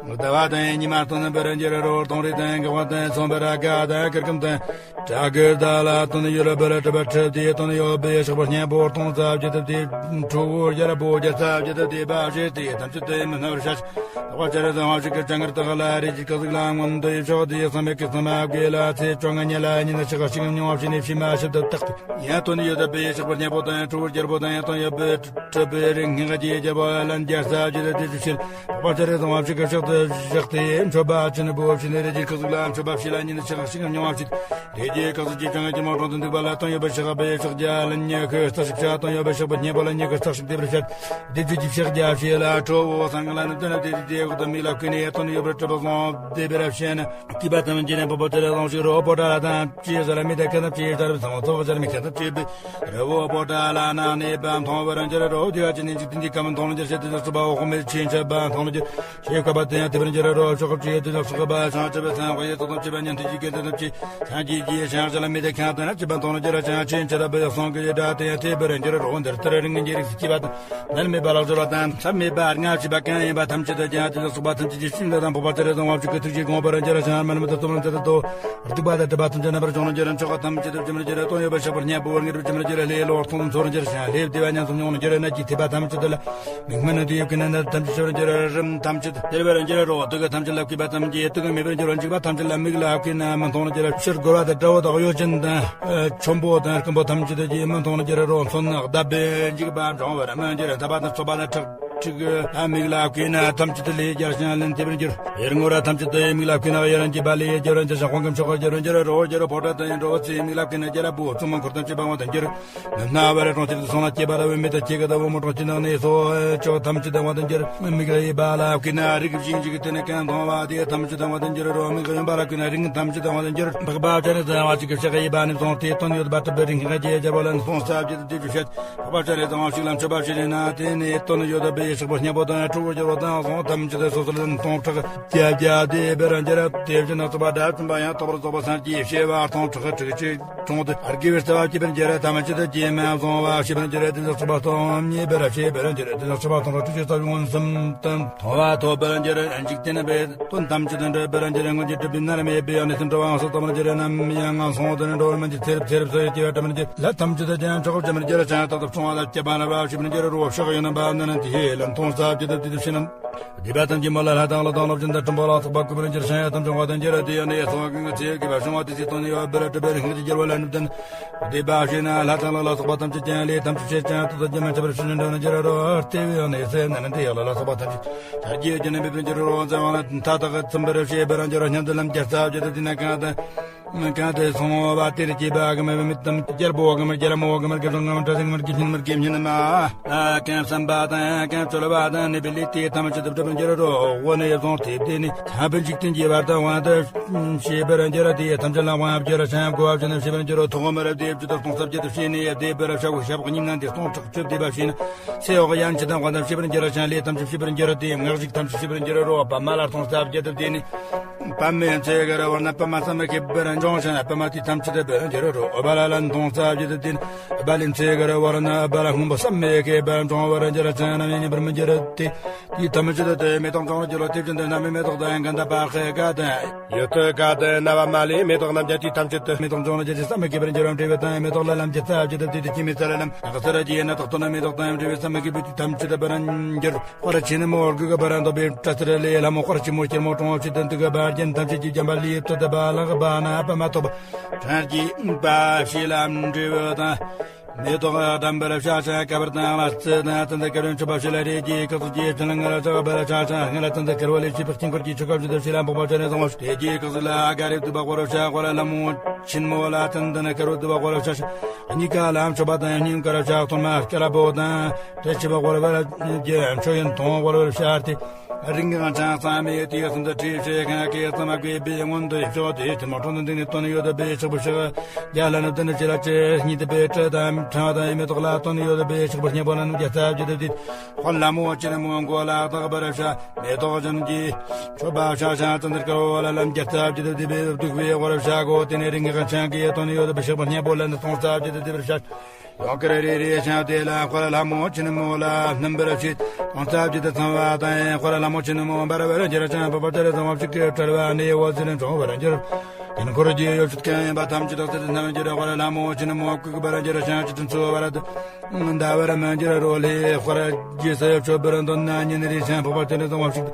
ཟླ་བ་དང་ཉི་མ་སྟོན་པར་འགྱུར་རོ། སྟོང་རི་དང་གེགས་དང་མཚུངས་པར་དགའ་དང་གུར་གུམ་དང་གྲྭ་གུར་དག་ལ་སྟོན་ཡོད་པར་གྲུབ་པ་གྲུབ་སྟེ་སྟོན་ཡོད་པའི་ཕྱག་པ་སྙན་པོ་སྟོང་རྩ་བརྒྱད་དུ་སྟེ། ཁྲོ་བོ་རྒྱལ་པོ་བརྒྱ་རྩ་བརྒྱད་དུ་སྟེ་བ་ཞེས་ཏེ་ཐམས་ཅད་དུ་མི་སྣང་བར་བྱ། ལྷག་པར་སྤྱན་རས་གཟིགས་དབང་ཕྱུག་གི་སྤྱན་སྔར་དག་ལ་རིགས་ཀྱི་སྐུ་གཟུགས་ལ་མངོན་དུ་ཕྱོགས་དེའི་བསམ་ཡས་ཀྱི་སེམས་མ་བསྐྱེད་ལ་ཚེ་བཅོ་ལྔ་ཉིད་ལ་ཉིན་ཞག་གཅིག་མྱོང་བ་བྱས་ནས་ཕྱི་མ་ཞིབ་ཏུ་བརྟགས་ཏེ། ཡང་སྟོན་ཡོད་པའི་ཕྱག་པ་སྙན་པོ་དང་ཁྲོ་བོ་རྒྱལ་པོ་དང་ཡང་སྟོན་ཡོད་པའི་གྲུབ་པའི་རིགས་སྔགས་ཀྱི་རྒྱལ་པོ་ལན་བརྒྱ་རྩ་བརྒྱད་དུ་སྟེ་ཞིབ་ཕྱིར། ལྷག་པར་སྤྱན་རས་གཟིགས་དབང་ཕྱུག་གི་ཕྱག་ཏུ་བཞག་སྟེ་མཆོད་པ་ཆེན་པོ་བྱས་ནས་རིགས་ཀྱི་སྐུ་གཟུགས་ལ་མཆོད་པ་བྱས་ལ་ཉིན་ཞག་གཅིག་མྱོང་བ་བྱས། རིགས་ཀྱི་སྐུ་གཟུགས་ཀྱི་བྱང་ངེས་ཀྱི་མོ་གྲོང་དུ་འདུག་པ་ལ་སྟོན་ཡོད་པའི་ཕྱག་པའི་ཕྱག་རྒྱ་ལན་ཉི་ཤུ་རྩ་གཅིག་བྱ། སྟོན་ཡོད་པའི་ཕྱག་པ་སྙན་པོ་ལན་ཉི་ཤུ་རྩ་གཅིག་བཟླས་པར་བྱ། བཟླས་བརྗོད་ཀྱི་ཕྱག་རྒྱ་བྱས་ལ་ཁྲོ་བོ་སངས་རྒྱས་ལ་ནི་དོན་ལ་བདེ་བདེ་འོག་ཏུ་མིག་ལ་ཁུ་ནས་སྟོན་ཡོད་པར་གྲུབ་པ་བཟང་བཟླས་པར་བྱས་ན། སྐྱེས་པ་ཐམས་ཅད་ནི་བུ་པོ་ཚེ་ལ་ལོངས་ཤིག་རོ། པོ་ཏ་ལ་དང་བཅས་ཟ་ལ་མི་དང་ཁ་ཐམས་ཅད་ལྟར་བུ་ཚང་མ་ཚོགས་ཟ་ལ་མི་ཁ་ཐམས་ཅད་པའི་རི་བོ་པོ་ཏ་ལ་ན་གནས་པ་མཐོང་བར་འགྱུར་རོ། དེ་བ་ཅི་ནས་འཇིག་རྟེན་གྱི་ཁམས་མཐོང་ལ་འགྱུར་ཞེས་དེ་ལ་སོགས་པ་འོག་མིན་ཆེན་ཆེ་བ་མཐོང་ལ་འགྱུར། ཞེས་བཀོད་པ་དེ་ཡང་དེ་བར་འགྱུར་རོ། ཆོག་གི་ཆོས་དེ་ལ་སོགས་པ་བྱང་ཆུབ་པའི་སེམས་དཔའ་ཡི་དོ་དམ་བྱེད་པ་ཉན་ཐོས་ཀྱི་དགེ་འདུན་ཐམས་ཅད་སངས་རྒྱས་ཀྱི་ཞིང་ཞི་ལ་མི་དེ་ཁྱང་དང་ན་ཅི་པ་མཐོང་ལ་འགྱུར་ར་ཅང་ཆེན་ཆེ་ར་བའི་སོང་གི་སྒྲ་དེ་ཡང་དེ་བར་འགྱུར་རོ། འདིར་ལྟར་རིང་གི་རིགས་སུ་སྐྱེས་པ་དང་ནད་མེད་པ་ལ་སོགས་པ་དང་མཚམས་མེད་པ་ལྔ་བྱས་པ་གང་ཡིན་པ་ཐམས་ཅད་དུ་ཀྱང་དེ་ལ་སོགས་པ་ཐམས་ཅད་ཀྱི་ཤིང་ལ་དང་འཕགས་པ་ཚེ་རིང་དང་དབང་ཕྱུག་གི་ཐུགས་རྗེས་དགོངས་པར་འགྱུར་ར་ཞིང་མ་ནུ་མི་དང་སྟོབས་ལ་མཛད་དུ་དོ། སྡིག་པ་དང་སྒྲིབ་པ་ཐམས་ཅད་རྣམ་པར་སྦྱོང་ལ་འགྱུར་ར། མཆོག་གི་ཐམས་ཅད་དུ་སྒྱུར་ར་འགྱུར་ར། སྟོན་ཡོད་པའི་ཕྱག་པ་སྙན་པོ་བར་ངེས་པར་སྒྱུར་ར་འགྱུར་ར། ལས་ལོག་སྟོང་ཚོར་འགྱུར་ཞིང་ལས་བདེ་བ་ཉམས་སུ་མྱོང་ལ་འགྱུར་ར། ནད་ཀྱི་ཐེབས་པ་ཐམས་ཅད་དུ་ལ། མིག་སྨན་དུ་ཡོད་ཀྱི་ནད་ཐམས་ཅད་ཤོར་འགྱུར་ར། རིམས་ཐམས་ཅད་སྟེར་བར་འགྱུར་རོ། དུག་གི་ཐམས་ཅད་ལ་གུས་པ་ཐམས་ཅད་དུག་མེད་པར་འགྱུར་རོ། འཇིགས་པ་ཐམས་ཅད་ལ་མིག་ལ་གུས་ན་མི་མཐོང་ལ་འགྱུར་རོ། ཕྱིར་རྒོལ་བ་དང་དགྲ་བོ་དང་གཡོ་ཅན་དང་ཆོམ་པོ་དང་རྐུན་པོ་ཐམས་ཅད་ཀྱིས་མི་མཐོང་ལ་འགྱུར་རོ། མཚོན་ན་བརྡབ་པའི་འཇིགས་པ་འབྱུང་བར་མི་འགྱུར། འཐབ་པ་དང་འཚོགས་པ་དང་ཁྲག་ཁྲིག་ལ་མིག་ལ་གུས་ན་ཐམས་ཅད་ལས་རྒྱལ་ཞིང་ལན་ཐེབས་པར་འགྱུར། ཡར་ངོ་ར་ཐམས་ཅད་དུ་མིག་ལ་གུས་ན་ཡར་འཇིགས་པ་ལས་རྒྱལ་རང་རྒྱལ་ཞིང་དཔུང་གི་མཆོག་གར་རྒྱལ་རང་རྒྱལ་རོ། རྒྱལ་རོ་ཕོ་བྲང་དུ་འགྲོ་བ་ཚེ་མིག་ལ་གུས་ན་རྒྱལ་ལ་བུ་བཙུན་མོ་འཁོར་ཐམས་ཅད་པ་དབང་དུ་འགྱུར། མི་སྣང་བར་གྲོང་ཁྱེར་དུ་སོང་ལ་སྐྱེས་པ་ལ་བུད་མེད་དང་སྐྱེས་ཀྱི་དང་བུ་མོ་གྲོང་ཁྱེར་ནང་ནས་སོ་ཅོག་ཐམས་ཅད་དང་བ་དང་འགྱུར། མིག་ར་ཡིན་པ་ལ་བཀོད་ན་རིགས་བཞིན་གཅིག་གི་དེ་ནི་གང་མཐོང་བ་དེ་ཐམས་ཅད་དང་བ་དང་འགྱུར་རོ། མིག་གཡོན་པ་ལ་བཀོད་ན་རིགས་ཐམས་ཅད་དང་བ་དང་འགྱུར། འཕགས་པ་སྤྱན་རས་གཟིགས་དབང་ཕྱུག་གི་ཕྱག་གཡས་པ་ནས་བཟུང་སྟེ་སྟོན་ཡོད་པ་ཐུབ་པའི་རིགས་སྔགས་ཀྱི་རྒྱལ་པོ་ལ་ནི་སྟོང་རྩ་བརྒྱད་དུ་དེ་ཅུ་བཤད། འཕགས་པ་སྤྱན་རས་གཟིགས་དབང་ཕྱུག་ལ་མཆོད་པ་བྱས་ནས་ན་དེ་ནས་སྟོན་ཡོད་པའི་ཕྱག་པ་སྙན་པོ་དང་ཁྲོ་བོ་རྒྱལ་པོ་དང་བཟང་ཐམས་ཅད་དུ་སོ་སོར་ལན་སྟོང་ཕྲག་བརྒྱད་བརྒྱ་དེ་བེར་འགྱུར། དེ་བཞིན་དུ་རྩོད་པ་དགྲ་བཅོམ་པ་ཡང་དག་པར་རྫོགས་པ་སངས་རྒྱས་བྱེ་བ་སྟོང་ཕྲག་དྲུག་ཅུ། གྲོང་དུ་དགེ་བའི་རྩ་བ་བསྐྱེད་པར་འགྱུར་ར། ཐམས་ཅད་དུ་སྐྱེས་མ་བཟང་བ་བྱེད་པར་འགྱུར་ར། དེ་དག་ཚོགས་པ་སྟོང་ཉིད་སྦེ་ར་བྱེད་པར་འགྱུར་ར། དེ་དག་ཚོགས་པ་སྟོང་ཕྲག་དྲུག་ཅུ་རྩ་བཞི་མངོན་སུམ་དུ་མཐོང་བ་ཐོབ་པར་འགྱུར་ར། འཇིག་རྟེན་པའི་དོན་ཐམས་ཅད་དུ་འགྲུབ་པར་འགྱུར་ར། སྔོན་གྱི་གྲུབ་པའི་ནར་མེད་པའི་ཡང་ནི་སེམས་འགྲོ་བ་སོགས་ཐོབ་པར་འགྱུར་ར། ནམ་ཡང་ངན་སོང་དུ་ནི་འགྲོ་བར་མི་འགྱུར། ཚེ་རབས་ཚེ་རབས་སུ་སྐྱེ་བ་འགྲུབ་པར་འགྱུར། ལྷ་ཐམས་ཅད་དུ་ཀྱང་མཆོག་གི་སྤྱན་མར་འགྱུར་ར། བྱང་ཐབས་སུ་སྲུང་བ་ལ་སྐྱབས་པ་ལ་བ་ཞུ་བར་འགྱུར་ར། རོ་ཕྱོགས་ཡོད་ན་འབབ་ན་ནི་དེ་ལ་མཐོང་ས་བརྒྱད་དུ་དེ་དུ་ཕྱིན། སྡིག་པ་ཐམས་ཅད་མོ་ལ་ལྷ་དང་ཀླུ་དང་སློབ་ཆེན་དང་སྲིན་པོ་ལ་སོགས་པ་གུས་པར་འགྱུར་ཞིང་ཡང་དམ་བཅའ་བ་དང་འགྱུར་ར། དེ་ཡང་ནི་ཡ་སོགས་ཀུན་གྱི་ཚེ་གུས་པ་བྱུང་བ་དེ་ཚེ་སྟོན་ཡོད་པར་གྲུབ་པའི་རིགས་སྔགས་ཀྱི་རྒྱལ་པོ་ལ་ནུབ་བསྟན། སྡིག་པ་བྱས་ན་ལྷ་དང་ཀླུ་ལ་སོགས་པ་ཐམས་ཅད་ཀྱང་ལས་ཐམས་ཅད་བྱས་ཀྱང་དུ་དང་རྒྱུན་མ་ཆད་པར་ཕྱིན་ནས་འགྲོ་ན་འགྱུར་རོ། དེ་བས་ཡང་ནི་ཟས་ན་ནི་འདི་ཡག་ལ་ལ་སོགས་པ་ཐམས་ཅད་ཆར་གྱི་རྒྱུན་ནི་མེད་པར་འགྱུར་རོ། བཙན་དབང་ལ་མཐའ་དག་ཚིམ་པར་བྱེད་པར་འགྱུར་རོ། སྙམ་དུ་ལམ་གྱི་རྩ་བརྒྱད་དུ་དེ་ན་གང་དུ། གང་དུ་སོང་བ་དེར་སྐྱེས་པ་གང་མ་བུད་མེད་དམ་རྒྱལ་པོ་གང་མ་རྒྱལ་མོ་གང་མ་རྒྱལ་ཚོང་གང་མ་གྲྭ་ཚང་གང་མ་རྒྱལ་ཆེན་མ་རྒྱལ་ཆེན་མ། གང་བསམ་པ་དང་གང་བཅོལ་བ་དང་ནུས་པའི་ལས་དེ་ཐམས་ཅད་དུ་གྲུབ་པར་འགྱུར་རོ། འོ་ནས་བཟུང་སྟེ་དེ་ནི་ཁྱབ་པའི་འཇིག་རྟེན་གྱི་བར་དུ་དབང་དུ་བྱེད་པར་འགྱུར་རོ། དེ་ཐམས་ཅད་ལ་དབང་བསྒྱུར་རོ། བྱང་བགོ་བ་བྱས་ནས་བྱེད་པར་འགྱུར་རོ། ཐོག་མར་དེ་བཅུ་དང་སྟོང་རྩ་བརྒྱད་དུ་བྱས་ནས་དེ་བར་བྱ་བ་ཞབས་ཉིན་ནང་དེ་སྟོང་ཕྲག་བཅུ་བཟླས་པ་བྱས་ན། ཚེ་འོག་ཡན་ཆད་དང་དབང་དུ་བྱེད་པར་འགྱུར་རོ། ཞིང་ལས་ཐམས་ཅད་བྱེད་པར་འགྱུར་རོ། དེ་སྔགས་ཤིག་ཐམས་ཅད་བྱེད་པར་འགྱུར་རོ། པདྨ་ལ་སྟོང་རྩ་བརྒྱད་དུ་བཟླས་ནས། པདྨའི་མཚོའི་གར་བོར་ན་པདྨ་བསམ་མི་ཁྱབ་པར་འབྱུང་ཞིང་། པདྨ་དེ་ཐམས་ཅད་དུ་འགྱུར་རོ། ཨུཏྤ་ལ་ལ་སྟོང་རྩ་བརྒྱད་དུ་བཟླས་ནས། ཨུཏྤ་ལའི་མཚོའི་གར་བོར་ན་ཨུཏྤ་ལ་སྔོན་པོ་བསམ་མི་ཁྱབ་པར་འབྱུང་བར་འགྱུར་རོ། ཞིང་རྣམ་གཡེང་ཉམས་པར་མི་འགྱུར་ཏེ། དེ་ཐམས་ཅད་དུ་མེ་ཏོག་འབྱུང་ལ་འགྱུར་རོ། དེ་བཞིན་དུ་ན་མེ་མེ་ཏོག་དང་གན་དྷ་པ་ཧི་ག་དང་། ཡུ་ཐི་ག་དང་ནཝ་མ་ལའི་མེ་ཏོག་རྣམས་ཀྱང་དེ་ཐམས་ཅད་དུ་མེ་ཏོག་འབྱུང་ལ་འགྱུར་ཞིང་བསམ་མི་ཁྱབ་པར་འགྱུར་རོ། འབྲས་བུ་དང་མེ་ཏོག་ལ་ལམ་གྱི་རྩ་བརྒྱད་དུ་བཟླས་ཏེ་སྐྱེད་མོས་ཚལ་རྣམས། ནགས་ཚལ་གྱི་ཡན་ན་དག་ཏུ་ནི་མེ་ཏོག་དང་འབྲས་བུ་བསམ་མི་ཁྱབ་པའི་དེ་ཐམས་ཅད་དུ་འབར་འགྱུར། དཔལ་ཆེན་མོ་འོད་དགུ་གི་འབར་འདོད་པའི་སྒྲ་ཟེར་ལས། ལྷ་མོ་དཔལ་ཆེན་མོ་སྐྱིལ་མོ་ཀྲུང་བ་ཆེ་དང་དུ་གི་འབར་རྒྱན་ཐམས་ཅད་ཀྱིས་བརྒྱན་པ་ལས་བཏུད་དེ་བ་ལང་གི་བ་ན་པདྨ་ཐོབ། བྲན་གྱིས་པ་ཤི་ལ་འབྲས་བུ་དང་། མེ་ཏོག་དམ་པར་བྱ་ཞིང་། བསྐལ་པར་དང་ལ་རྩི་དང་། ཙན་དན་དཀར་ཡོན་མཆོད་པ་བྱས་ལ། རིགས་ཀྱི་སྐུ་གཟུགས་ཀྱི་ཕྱི་ནང་ལ་བྱ་བར་བྱ་ཞིང་། སྔོན་ལ་ཙན་དན་དཀར་པོ་ལས་བྱས་པའི་དཀྱིལ་འཁོར་གྱི་ཆོ་ག་བྱེད་དུ་བྱས་ལ། འབུམ་པ་ཅན་ནས་བཟུང་བ་ཞིག་དེ་རྗེས་སྐུ་གཟུགས་ལ་ཨ་ག་རེ་བཏུད་པ་བོར་བྱ། དཔལ་ལྷ་མོ་ཆེན་མོ་ལ་ཙན་དན་དཀར་པོ་བཏུད་པ་བོར་བྱ་ཞིང་། གཉིས་ཀ་ལ་མཆོད་པ་དང་སྙིང་གར་བྱ། གཏོར་མ་སྐལ་པོ་དང་དྲི་ཆབ་བོར་བར་བགྱི། མཆོད་ཡོན་དང་བོར་བར་བྱ་སྟེ། རིགས་ངན་ཅན་ཚང་མས་དུས་གསུམ་དུ་ཁྲིད་བྱེད་གང་གི་ཙམ་དགོས་པའི་སྔོན་དུ་ཕྱོགས་དེ་ཐུན་མོང་ཁྲོ་དང་འདུག་ནས་དོན་ཡོད་པའི་ཕྱག་བུ་ཕྱག་རྒྱ་ལ་ནི་དོན་ཆེ་ལ་ཆེ་སྙིད་པའི་དྲི་དང་ཕྲེང་བ་དང་མེ་ཏོག་ལ་དོན་ཡོད་པའི་ཕྱག་བུ་སྙིང་པོ་ལ་ནི་རྒྱ་རྩ་བརྒྱད་དུ་བསྡུས། དཔལ་ལྷ་མོ་ཆེན་མོའི་མགོ་ལ་བཏགས་པར་བྱ། མེ་ཏོག་ཅན་གྱི་མཆོད་པ་བྱ་ཞིང་ཙན་དན་དཀར་པོ་ལ་ལམ་རྒྱ་རྩ་བརྒྱད་དུ་བསྡུས་པའི་བདུག་པའི་བོར་བྱ་གོ། དེ་ནས་རིགས་ངན་ཅན་གྱི་དོན་ཡོད་པའི་ཕྱག་བུ་སྙིང་པོ་ལ་ནི་སྟོང་རྩ་བརྒྱད་དུ་བསྡུས་པར་བྱ། ཡང་དཀར་རེ་རེ་ཞིང་དེ་ལ་དཔལ་ལྷ་མོ་ཆེན་མོ་ལ་སྣུམ་པར་བྱེད། སྟོང་རྩ་བརྒྱད་དུ་ཚང་བ་དང་། དཔལ་ལྷ་མོ་ཆེན་མོ་འབར་བར་འགྱུར་ཞིང་། འབུམ་པ་ཅན་ནས་བཟུང་བ་ཞིག་གི་བྲལ་བ་ནི་འོད་ཟེར་འཕྲོ་བར་འགྱུར། དཀྱིལ་འཁོར་གྱི་ཡོ་བྱད་ཀུན་ཡིན་པ་ཐམས་ཅད་དག་ཚད་དུ་སྣང་བར་འགྱུར། དཔལ་ལྷ་མོ་ཆེན་མོ་བཀུག་པར་འགྱུར་ཞིང་། ཕྱི་དྲི་ཚོ་བར་དུ་འདའ་བར་མི་འགྱུར། རོ་ལྷའི་དཔལ་རྗེས་སུ་མཆོད་པར་འདོད་ན། ཉིན་རེ་ཞིང་འབུམ་པ་ཅན་ནས་བཟུང་བ་ཞིག་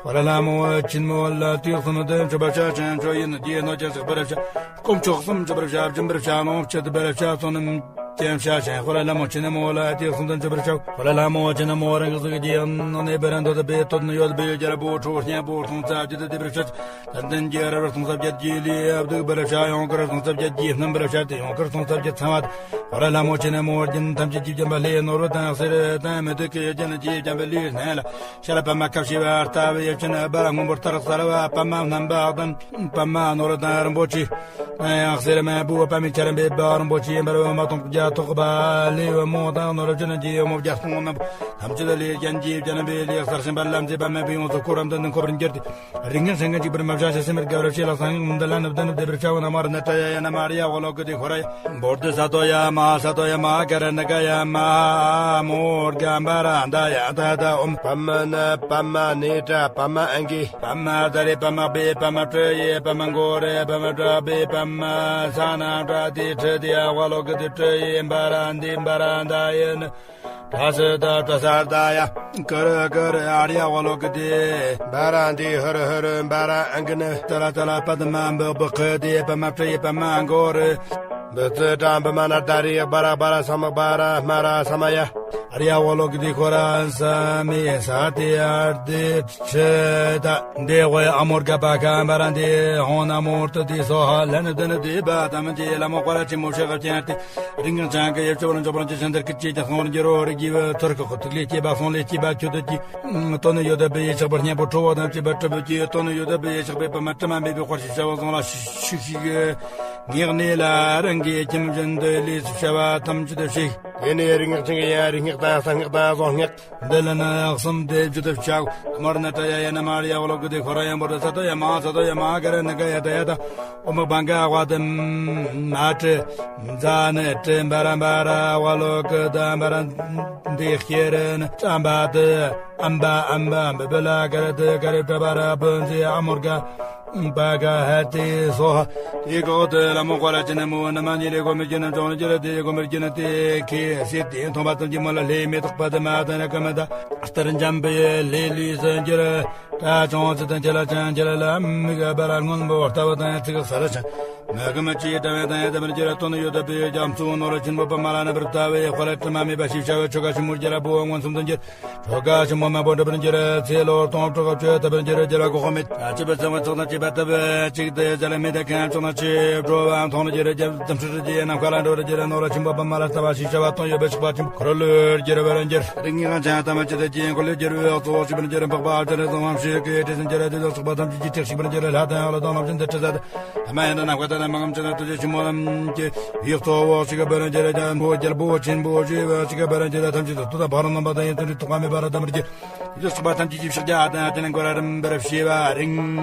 དཔལ་ལྷ་མོ་ཆེན་མོ་ལ་དུས་གསུམ་དུ་མཆོད་པ་བྱ་ཞིང་། མཆོད་ཡོན་གྱི་སྣོད་ཀྱང་གཤེགས་པར་བྱ། དཀོན་མཆོག་གསུམ་མཆོད་པར་བྱ། སྦྱིན་པར་བྱ། ལོངས་སྤྱོད་པར་བྱ། བསོད་ནམས་ཀྱང་བྱ་ཞིང་། དཔལ་ལྷ་མོ་ཆེན་མོ་ལ་དུས་གསུམ་དུ་མཆོད་པར་བྱ། དཔལ་ལྷ་མོ་ཆེན་མོ་རང་གི་གཟུགས་ཀྱི་ནང་ནས་འབར་འདོད་པའི་དོན་ཡོད་པའི་རྒྱལ་པོ་ཁྲོ་བོ་སྙིང་པོ་སྟོང་རྩ་བརྒྱད་དུ་བསྡུས་པར་བྱ། ཙན་དན་གྱི་ར་བར་སྟོང་རྩ་བརྒྱད་ཀྱི་ལུས་བདུག་པར་བྱ། ཡང་དཀར་སྟོང་རྩ་བརྒྱད་ཀྱིས་སྣུམ་པར་བྱ་སྟེ། ཡང་དཀར་སྟོང་རྩ་བརྒྱད་ཚང་བ་དེ་དཔལ་ལྷ་མོ་ཆེན་མོ་རྒྱན་ཐམས་ཅད་ཀྱིས་བརྒྱན་པ་ལྷའི་ནོར་བུ་དང་གསེར་དང་མེ་ཏོག་གི་རྒྱན་གྱིས་བརྒྱན་པའི་ལུས་ནང་ལ། ཤར་པདྨ་ཁ་བྱེ་བ་ལྟ་བུའི་སྤྱན། སྦ་སྔོན་པོ་ལྟར་གསལ་བ། པདྨ་རྣམ་པ་ལྡན། པདྨ་ནོར་དང་རིན་པོ་ཆེ། ཡང་གསེར་མང་པོ་པདྨའི་ཆར་འབེབས་པ་རིན་པོ་ཆེ་འབར་བ་མ་སྟོང་རྒྱ་ཐོགས་པ་ལས། འོད་མོ་དང་ནོར་སྤྱིན་གྱི་འོད་མོ་བརྒྱ་སྟོང་རྣམས། ཐམས་ཅད་ལས་རྒྱན་གྱིས་བརྒྱན་པའི་ལུས་གསལ་ཞིང་རྦ་ཀླ་མཛེས་པ་མེད་པའི་ཡོངས་སུ་བསྐོར་རམ་དུ་ནི་འཁོར་བར་འགྱུར་ཏེ། རིགས་ངན་སེམས་ངན་གཅིག་པུར་མ་བྱ་ཞིང་སེམས་པར་དགའ་བར་བྱས་ལ། གསང་སྔགས་འདི་ལ་ནི་བདེན་བདེ་བར་བྱ་བ་ན། མ་ར་ཡ་ཝ་ལོ་ཀི་ཏི་ཧོ་ར་ཡ། བོ་དྷི་ས་ཏྭ་ཡ་མ་ཧཱ་ས་ཏྭ་ཡ་མ་ཧཱ་ག་ར་ཎི་ཀ་ཡ་མ་ཧཱ་ཨ་མོ་ཨོརྒྷ་འབར་ཨ་ད་ཡ་ད་ད་ཨོཾ། པདྨ་ནི་པདྨ་ནེ་ཏྲ་པདྨ་ཨང་ཀི། པདྨ་ད་རེ་པདྨ་བེ་པདྨ་ཏྲི་ཡེ་པདྨ་གྷོ་རེ་པདྨ་ཏྲ་བེ་པདྨ་ས་ན་ཏྲ་ཏི་ཏྲི་ཏི་ཡ་ཝ་ལོ་ཀི་ཏི་ཏྲི་ཡེ་འབར་ཨ་འདི་འབར་ཨ་ད་ཡེ་ནི། ཏྲ་སི་ཏ་ཏྲ་སར་ཏ་ཡ། ཀ་ར་ཀ་ར་ཨཱརྱ་ཝ་ལོ་ཀི་ཏེ། འབར་ཨ་འདི་ཧ་ར་ཧ་ར་འབར་ཨ་ཨང་ཀི་ནི། ཏ་ལ་ཏ་ལ་པདྨ་བི་བི་ཀ་ཏེ་པདྨ་ཏྲི་ཡེ་པདྨ་གྷོ་རེ། བི་ཙི་ཏྲ་བི་མ་ན་ཏ་རི་བ་ར་བ་ར་ས་མ་བ་ར་མ་ར་ས་མ་ཡ། ཨཱརྱ་ཝ་ལོ་ཀི་ཏེ་ཁོ་ར་ས་མི་ས་ཏེ་ཨར་ཏེ་ཁྲི་ཏ། འདི་ཝེ་ཨ་མོར་ག་པ་ཀ་འབར་ཨ་འདི་ཧོན་ཨ་མོར་ཏ་ཏེ་སོ་ཧ་ལ་ནི་ཏ་ནི་ཏེ་བ་ཏ་མི་ཏེ་ལ་མོ་ཀ་ར་ཆེན་མོ་ཤ་ག་ཅན་ཏེ། རིགས་ངན་ཅན་གྱི་ཡེ་ཤེས་པོ་ལ་འཇོག་པར་བགྱི་ཞིང་། འདིར་སྐད་ཅེས་ཀྱང་གསང་བར་འགྱུར་རོ། རིགས་ཀྱི་བུ་ཐུར་ཁོག་ཐུགས་ལས་སྐྱེས་པ་གསུང་ལས་སྐྱེས་པ་ཁྱོད་ཀྱི། དོན་ཡོད་པའི་ཡེ་ཤེས་པོ་སྙིང་པོ་ཁྲོ་བོ་དང་བཅས་པ་གྲུབ་པའི་དོན་ཡོད་པའི་ཡེ་ཤེས་པའི་པདྨ་དྲི་མ་མེད་པའི་དཔལ་ཞེས་བྱ་བ་བཟང་ལ་ཤིག་ཤིག་ངེས་གནས་ལ་རང་གི་ཁྱིམ་བཞིན་དུ་ལུས་སུ་བྱ་བ་ཐམས་ཅད་དུ་ཤིག་དེ་ནས་རིགས་སྔགས་ཅན་གྱི་ཡང་རིགས་སྔགས་དང་གསང་སྔགས་དང་གཟུངས་སྔགས། འདི་ལ་ནི་གསུམ་དེ་བརྗོད་དུ་བྱ། མར་ན་ཏྲ་ཡ་ཡ་ན་མ་ར་ཡ་ཝ་ལོ་ཀི་ཏེ་ཁོ་ར་ཡ་འབོ་ར་ས་ཏོ་ཡ་མ་ས་ཏོ་ཡ་མ་ག་ར་ཎི་ཀ་ཡ་ཏ་ཡ་ཏ། ཨོ་མ་བྷ་ག་ཝ་ཏ་མ་ཏྲི། ཛ་ནི་ཏྲི་འབར་འབར་ཝ་ལོ་ཀི་ཏ་འབར་འདི་ཤེ་ར་ནི་ཙམ་པ་ཏི་ཨམ་བ་ཨམ་བ་འབི་བི་ལ་ག་ར་ཏི་ག་ར་ཏྲ་བ་ར་བུ་ཛི་ཨ་མོར་ག་པ་ག་ཧ་ཏི་སོ་ཧ། དེ་གོ་ཏི་ལ་མོ་ཀ་ར་ཅི་ནི་མོ་ནི་མ་ཉི་རེ་གོ་མི་ཅི་ནི་ཅོང་ནི་ཅི་ར་ཏི་གོ་མི་ཅི་ནི་ཏི་ཁེ་སི་ཏི་མཐོང་པ་ཙམ་གྱིས་མོ་ལ་ལྷའི་མེ་ཏོག་པ་ཏི་མ་ཏི་ན་ཀ་མ་ཏ་ལྟར་འཇམ་པའི་ལྷའི་ལུས་སུ་འགྱུར། ད་ཅུང་ཙི་དང་ཁྱེད་ལ་ཅང་ཁྱེད་ལ་ལ་མི་དགའ་བ་ལ་སྔོན་པོ་ལྟ་བུ་དང་ཡང་ཚིག་ས་ལ་ཅང་མི་དགའ་མི་ཅི་ཡི་དྲ་བའི་དང་ཡང་དམ་རྒྱུད་ལ་དོན་ཡོད་པའི་རྒྱ་མཚོ་ནོར་ཆེན་པོ་པ་མ་ལ་ནི་བར་ལྟ་བའི་དཔལ་དྲི་མ་མེད་པ་ཞེས་བྱ་བའི་ཆོ་ག་ཆེན་མོ་རྒྱལ་པོ་མངོན་སུམ་དུ་འགྱུར། ཆོ་ག་ཆེན་མོ་མ་བོ་འགྲུབ་པར་འགྱུར། ཚེ་ལོ་སྟོང་ཕྲག་བཅུ་ཐུབ་པར་འགྱུར། རྒྱལ་བ་གོ་མེད་ཅི་བ་ཚང་བ་ཚོགས་དང་བཅས་པ་ལྟ་བུ་གཅིག་ཏུ་ཡ་ལ་མེད་དེ་ཁན་ཅོག་ན་ཆེ་འགྲོ་བ་མཐོང་ནི་རྒྱུ་རྒྱལ་དམ་ཆུ་རི་རྒྱལ་ནམ་མཁའ་ལ་འགྲོ་རི་རྒྱལ་ནོར་ཆེན་པོ་པ་མ་ལ་ལྟ་བ་ཞེས་བྱ་བ་དོན་ཡོད་པའི་ཆགས་པ་ཆེན་པོ་འཁོར་ལོས་སྒྱུར་བར་འགྱུར། རིགས་ངན་ཅན་ཐམས་ཅད་དེ་སྐྱེ་འཁོར་ལས་སྒྱུར་བའི་གཙོ་བོ་ཞིག་པར་འགྱུར། འཕགས་པ་ཨ་ཙ་རེ་ཚང་བ་ཞིག་གི་དྲི་ཟིན་གྱི་ར་དེ་དག་ཆགས་པ་ཐམས་ཅད་ཀྱི་ཐེག་ཞིག་པར་འགྱུར། ལྷ་དང་ཡང་ལ་དང་ལམ་ཅན་དུ་ཁྲི་ཟ་དང་ཨ་མ་ཡང་དང་ནམ་མཁའ་དང་ནམ་མཁའ་ཅན་དང་ཐུགས་རྗེ་ཆེན་མོ་རྣམས་ཀྱི་ཡིག་གཙོ་བོ་ཞིག་པར་འགྱུར། རྒྱལ་པོ་རྒྱལ་པོ་ཆེན་པོ་ཞེས་པ་ཞིག་པར་འགྱུར། ཐམས་ཅད་དུ་ཐུགས་དང་ཕ་རོལ་རྣམ་པ་དང་ཡིན་ཚུལ་འདྲི་ཐོགས་པ་མེད་པར་ཐམས་ཅད་ཀྱི། ཡོད་ཆགས་པ་ཐམས་ཅད་ཀྱི་ཕྱག་རྒྱ་དང་དེ་ནས་འགོ་ར་རིམ་པར་བྱེད་པ། རིགས་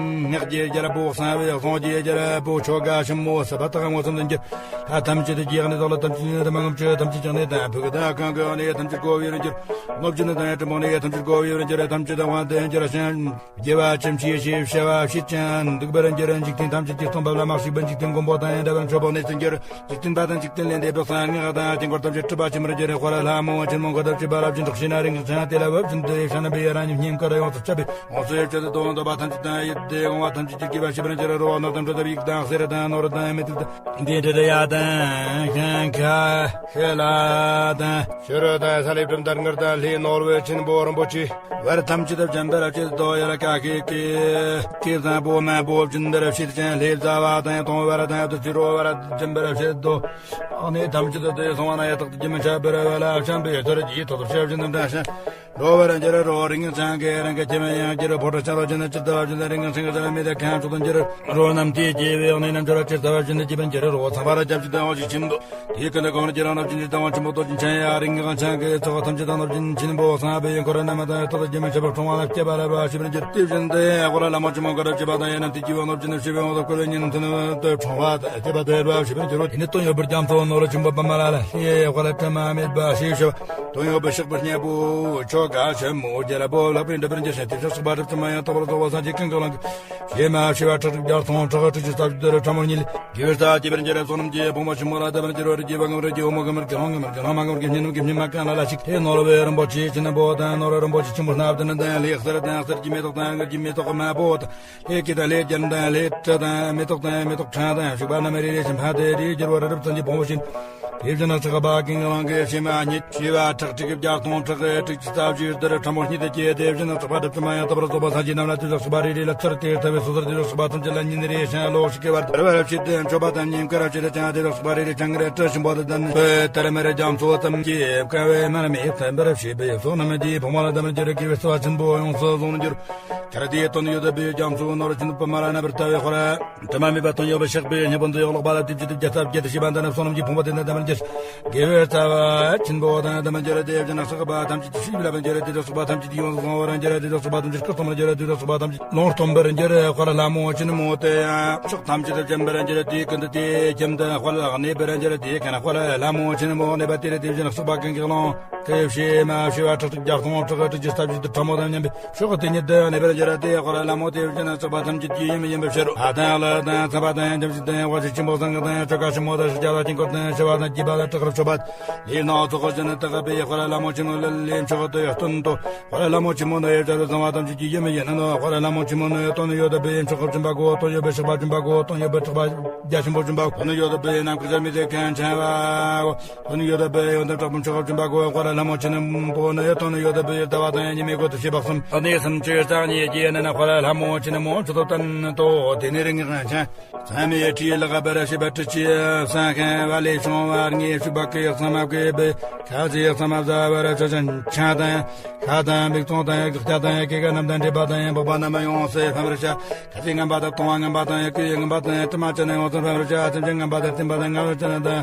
སྔགས་ཀྱི་རྒྱལ་པོ་གསང་བའི་གཟུངས་ཀྱི་རྒྱལ་པོ་ཆོ་ག་ཆེན་མོ་ཟབ་པ་དག་མངོན་སུམ་དུ་འགྱུར། ལྷ་ཐམས་ཅད་ཀྱི་ཡང་ནི་བདག་ལ་ཐམས་ཅད་ཉིད་དུ་མ་ངོམས་ཆོས་ཐམས་ཅད་ཀྱང་ནི་དང་ཕུག་དང་གང་གི་ནི་ཐམས་ཅད་གོ་བའི་རིན་གྱུར། གནོད་སྦྱིན་དང་ཡང་གྲུབ་པོ་ནི་ཐམས་ཅད་གོ་བའི་རིན་གྱུར། ཐམས་ཅད་དང་དབང་དུ་འགྱུར་ཞིང་། དགེ་བ་ཅི་མཆིས་ཞེས་བྱ་བ་བྱེད་ཅིང་འདུག་པར་འགྱུར། འཇིག་རྟེན་ཐམས་ཅད་ཀྱི་སྟོང་པ་ལ་མ་ཞིག་པའི་འཇིག་རྟེན་མགོན་པོ་དང་ཡང་འདྲ་བར་མཆོད་པ་ནི་ཟིན་གྱུར། འཇིག་རྟེན་པ་དང་འཇིག་རྟེན་ལས་འདས་པའི་གསང་སྔགས་དང་དཀྱིལ་འཁོར་ཐམས་ཅད་སྲིད་པ་ཕྱི་མར་འགྱུར། དཔལ་ལྷ་མོ་ཆེན་མོ་མགོན་ཐམས་ཅད་པ་ལ་སྦྱིན་སོགས་བྱས་ན་རིང་ཞིང་དེ་ལ་བབ་བཞིན་དུ་ཡེ་ཤ་ན། ཡི་རང་ཉིད་སྙིང་གར་ཡོངས་སུ་ཁྱབ་པའི་ཡོངས་སུ་ཡོད་ཅེས་དང་འདོད་པ་ཐམས་ཅད་དང་ཡིད་བདེ་དགོངས་པ་ཐམས་ཅད་ཀྱི་དགེ་བ་ཞིག་པར་འགྱུར་རོ། ནོར་དང་གྲུ་དང་ཡིག་དང་གསེར་དང་ནོར་དང་མེ་ཏོག་དང་འདི་འདྲ་ཡ་དང་ཤིང་ཁ་ཤེ་ལ་དང་ཤེ་རོ་དང་ས་ལེ་བྲམ་དར་དངུལ་དང་ལྷའི་ནོར་བུ་ཆེན་པོ་རིན་པོ་ཆེ་བར་ཐམས་ཅད་དུ་བྱིན་པར་བྱེད་དོ། ཡ་ལ་ཀ་ཁེ་ཀེ་ཀེ་བཟང་པོ་མང་པོ་བྱིན་པར་བྱེད་ཅིང་ལྷའི་བྱ་བ་དང་མཐོང་བར་དང་དུ་ཕྱི་རོལ་བར་བྱིན་པར་བྱེད་དོ། ཨ་ནི་ཐམས་ཅད་དུ་དེ་སོང་བ་ན་ཡ་ཐག་ཏུ་རྒྱུན་མི་འཆད་པར་བ་ལ་བྱམས་པའི་ཚུལ་གྱིས་ཐོག་ཏུ་ཕྱག་བྱིན་དུ་འདྲ་ཞིང་། འགྲོ་བར་འགྱུར་རོ། རིགས་ངན་བྱང་གི་རང་གི་སྐྱེ་བ་ཡང་འགྱུར། ཕོ་བྲང་ཆེན་རོ་ཅན་ཅི་ལྟ་བ་བཞིན་དུ་རིགས་ངན་སེང་གེ་ཟེར་མི་དེ་གང་ཕྱོགས་དང་འགྱུར་རོ། རྣམས་དེའི་སྐྱེ་བའི་ཡང་ནི་རྣམ་འགྱུར་ཇི་ལྟ་བ་བཞིན་དུ་སྐྱེ་བར་འགྱུར་རོ། ཚངས་པར་སྐྱབས་ཀྱི་དང་འོ་ཞིག་ཁྱིམ་དུ་དེའི་ཀུན་ཏུ་གང་བར་འགྱུར་རོ། གནོད་སྦྱིན་གྱི་དང་འོ་ཆེན་པོ་གཏོར་སྦྱིན་ཆེན་ཡང་རིགས་ངན་བྱང་གི་ཚོགས་ཐམས་ཅད་དང་གནོད་སྦྱིན་ཆེན་པོ་ཚངས་པའི་འཁོར་རྣམས་དང་ཐོག་ཏུ་རྒྱུན་མི་འཆད་པར་འཁྲུངས་པ་ལ་སྐྱེ་བ་རབ་བ་ཞིག་པར་འགྱུར། དེ་བཞིན་དུ་ཡང་འཁོར་ལྷ་མོ་ཆེན་མོ་ག་རབ་བྱེད་པ་དང་ཡང་ན་དེ་སྐྱེ་བོ་གནོད་སྦྱིན་ཞི་བའི་འོག་ཏུ་བཀོད་པའི་ཉིན་མཐུན་དུ་འཁྲུངས་པ་དང་སྐྱེ་བ་དང་རབ་བ་ཞིག་པར་འགྱུར་རོ། དེ་ནི་དོན་ཡོད་པར་རྒྱ་མཚོ་ནོར་ཆེན་པོ་པདྨ་ལ་ལ་ཧེ་འཁོར་ལྷ་དྲི་མ་མེད་པ་ཞེས་ཞུ། དོན་ཡོད་པའི་གཤེགས་པའི་སྙིང་པོ་ཆོ་ག་ཆེན་མོ་རྒྱལ་པོ་ལྷག་པའི་འགྲུབ་པར་འགྱུར་ཞིང་། དེ་ཕྱོགས་སུ་པ་གྲུབ་ཙམ་མ་ཡང་དག་པར་རྫོགས་པ་སངས་རྒྱས་ཀུན་གྱི་ལོངས་སྐུ། ཞེས་མ་ཞུ་བ་ཁྲག་ཁྲིག་བརྒྱ་སྟོང་ཁྲག་ཁྲིག་ཅུ་རྩ་བཞི་དུ་རུ་ཕྲ་མོར་བསྙིལ། དགེ་བའི་རྩ་སྐྱེ་བར་འགྱུར་རོ། བསོད་ནམས་ཀྱི་ཕུང་པོ་ཆེན་མོ་ལ་ལྟ་བར་འགྱུར་རོ། རིགས་ཀྱི་བུ་ངམ་རིགས་ཀྱི་བུ་མོ་ངམ་རིགས་ཀྱི་ལྷ་ངམ་རིགས་ཀྱི་གཉེན་ངམ་གྱི་སྙེ་མ་གང་ལ་ལ་ཞིག་ལྷའི་ནོར་བུ་རིན་པོ་ཆེ་ཆེན་པོ་དང་ནོར་རིན་པོ་ཆེ་ཆེན་པོ་སྣ་བདུན་དང་ལྷའི་གསེར་དང་གསེར་གྱི་མེ་ཏོག་དང་དངུལ་གྱི་མེ་ཏོག་མང་པོ་དང་། ལྷའི་སྐད་དང་ལྷའི་རྒྱན་དང་ལྷའི་དྲི་དང་མེ་ཏོག་དང་མེ་ཏོག་ཕྲེང་དང་བྱུག་པ་རྣམས་རེ་རེ་བཞིན་ཕན་བདེ་རེ་འགྱུར་བར་རབ་ཙམ་གྱི་ཕུང་པོ་བཞིན། དེ་བཞིན་ན་ཚེ་ག་པ་ཀིང་གི་ལང་གི་ཕྱེ་མ་གཉིས་ཕྱེ་བ་ཁྲག་ཁྲིག་གི་བརྒྱ་སྟོང་ཁྲག་གི་ཁྲིག་ཅུ་རྩ་བཞི་ལྟར་ཕྲ་མོ་གཉིས་ཏུ་སྐྱེས། དེ་བཞིན་ན་ཚོགས་པ་གྲུབ་ཙམ་མ་ཡང་དག་པར་རྫོགས་པ་སངས་རྒྱས་རྣམས་ལ་དེ་དག་སོགས་པ་རེ་རེ་ལ་ཚུར་དེར་ཐར་པའི་སོ་སོར་དེ་དག་སོགས་པ་ཐམས་ཅད་ལ་ཉིན་རེ་ཞིང་ལོ་ཞིག་སྐྱེ་བར་བར་བར་ཕྱིར་དུ་མཆོད་པ་དང་ཉིན་དཀར་ཕྱིར་དུ་བྱང་དེ་དག་སོགས་པ་རེ་རེ་བྱང་རེ་སྤྲུལ་ཞིང་པོ་དང་ལྡན་པའི་དར་མེར་རྒྱ་མཚོ་ཙམ་གྱི་དཀའ་བའི་མར་མེ་ཚིམ་པར་བྱེད་པའི་བསོད་ནམས་ཀྱི་ཕུང་པོ་ལ་དམ་གྱུར་དགེ་བའི་རྩ་བ་ཆེན་པོ་ཡོངས་སུ་བཟུང་གྱུར། ཁྱེད་དེའི་དོན་ཡོད་པའི་རྒྱ་མཚོའི་ནོར་ཆེན་པོ་མ་ར་ན་བར་ལྟ་བའི་ཁོ་ར། དྲི་མ་མེད་པ་དོན་ཡོད་པའི་གཤེགས་པའི་སྙིང་པོ་འདི་ཡོངས་ལོག་པ་ལ་དེ་བཅུ་དེ་བརྒྱ་རྩ་བརྒྱད་དུ་ཤེས་པ་འདི་ནི་བསོད་ནམས་ཀྱི་ཕུང་པོ་དེ་ནི་དམ་པར་གྱུར། དགེ་བའི་རྩ་བ་ཆེན་པོ་དང་དམ་པར་གྱུར་ཏེ་བྱ་ན་སག་པ་ཐམས་ཅད་ཀྱི་ཤེས་པ་དམ་གྱུར་ཏེ་སོགས་པ་ཐམས་ཅད་ཀྱི་ཡོངས་སུ་བཟུང་བར་འགྱུར་ཏེ་སོགས་པ་ཐམས་ཅད་སྐུ་གསུམ་པར་འགྱུར་ཏེ་སོགས་པ་ཐམས་ཅད་ལོངས་སྟོན་པར་འགྱུར། དཔལ་ལྷ་མོ་ཆེན་མོ་དེ་ཡང་ཕྱོགས་ཐམས་ཅད་དུ་བྱོན་པར་འགྱུར་ཏེ་ཀུན་ཏུ་དེའི་ཁྱིམ་དུ་དཔལ་གནས་པར་འགྱུར་ཏེ་ཀན་དཔལ་ལྷ་མོ་ཆེན་མོ་གནས་པ་དེར་དེ་བཞིན་སོགས་པ་ཀུན་གྱི་ལོངས་སྐུ་ཕྱེ་མ་ཕྱེ་བ་ཁྲག་ཁྲིག་བརྒྱ་སྟོང་ཁྲག་ཁྲིག་ཅུ་རྩ་བཞི་དུ་ཕྲ་མོ་དང་མཉམ་པའི་ཕྱོགས་དེ་ཉིད་དུ་གནས་པར་འགྱུར་ཏེ་དཔལ་ལྷ་མོ་དེ་བཞིན་སོགས་པ་ཐམས་ཅད་ཀྱི་ཡུམ་ཡིན་པར་ཕྱིར་རོ། ལྷ་དང་ཀླུ་དང་ཚངས་པ་དང་ཡང་འཇམ་ཞིང་དང་དབང་ཕྱུག་ཆེན་པོ་སེང་གེ་དང་ཆོ་ག་ཆེན་མོ་དང་ཤཱཀྱ་དང་དཀྱིལ་འཁོར་དང་ཤ་བ་དང་སྐྱེས་པ་དང་བྲག་རི་མཆོད་པ་ལས་སྣང་ཚོགས་ཀྱི་ནི་དག་པའི་དཔལ་ལྷ་མོ་ཆེན་མོ་ལ་ལས་མཆོག་ཏུ་སྟོན་ཏོ། དཔལ་ལྷ་མོ་ཆེན་མོ་ནི་ཡོད་ཚད་བཟང་བ་ཐམས་ཅད་ཀྱི་ཡུམ་ཡིན་ནོ། དཔལ་ལྷ་མོ་ཆེན་མོ་ནི་དོན་ཡོད་པའི་མཆོག་གི་སྦྱིན་པ་གོ། དོན་ཡོད་པའི་གཤེགས་པ་སྦྱིན་པ་གོ། དོན་ཡོད་པའི་གྲགས་པ་རྒྱ་ཆེན་པོ་སྦྱིན་པ་གོ། དོན་ཡོད་པའི་ནམ་མཁའི་ཟེར་མི་དེ་གང་ཆེན་པ་གོ། དོན་ཡོད་པའི་ཡོན་ཏན་དྲག་པོ་མཆོག་གི་སྦྱིན་པ་གོ། དཔལ་ལྷ་མོ་ཆེན་མོ་ནི་དོན་ཡོད་པའི་ཟླ་བ་དང་ཉི་མའི་གོ་དུ་ཤེས་པ་གསུམ། ཨ་ནི་སུམ་ཅུ་རྩ་གཉིས་ཀྱི་ནི་དཔལ་ལྷ་མོ་ཆེན་མོ་མཆོག་ཏུ་བསྟན་ཏོ། དེ་ནི་རིགས་ངན་ཆེན། ཚད་མེད་ཁྲིའི་ལག་པར་བྱེད་པ་ཁྲི་ཆེན་སེང་ཤིང་བ་ལས་བྱུང་བ་ལྔའི་ཕྱུག་པ་ཀི་ཡག་ཚང་མ་བཀོད་པའི་ཁ་ཚིག་ཡག་ཚང་མ་བཟའ་བར་ཆ་ཅན་ཆང་དང་ཁ་དང་མིག་ཙོང་དང་ཡག་ལྕགས་དང་སྐེ་རྒ་རྣམས་དང་འདྲེས་པ་དང་ཡང་འབོག་པ་རྣམས་ཡོངས་སུ་ཕམ་པར་བྱ། ཁ་ཚིག་ངན་པ་དང་གཏོང་བ་ངན་པ་དང་ཡང་བསྐུལ་ཡག་ངན་པ་དང་ཡང་དྲི་མ་ཅན་ཡོངས་སུ་ཕམ་པར་བྱ། སེམས་ཅན་ངན་པ་དང་བསྟན་པ་དང་ངན་པ་ཅན་དང་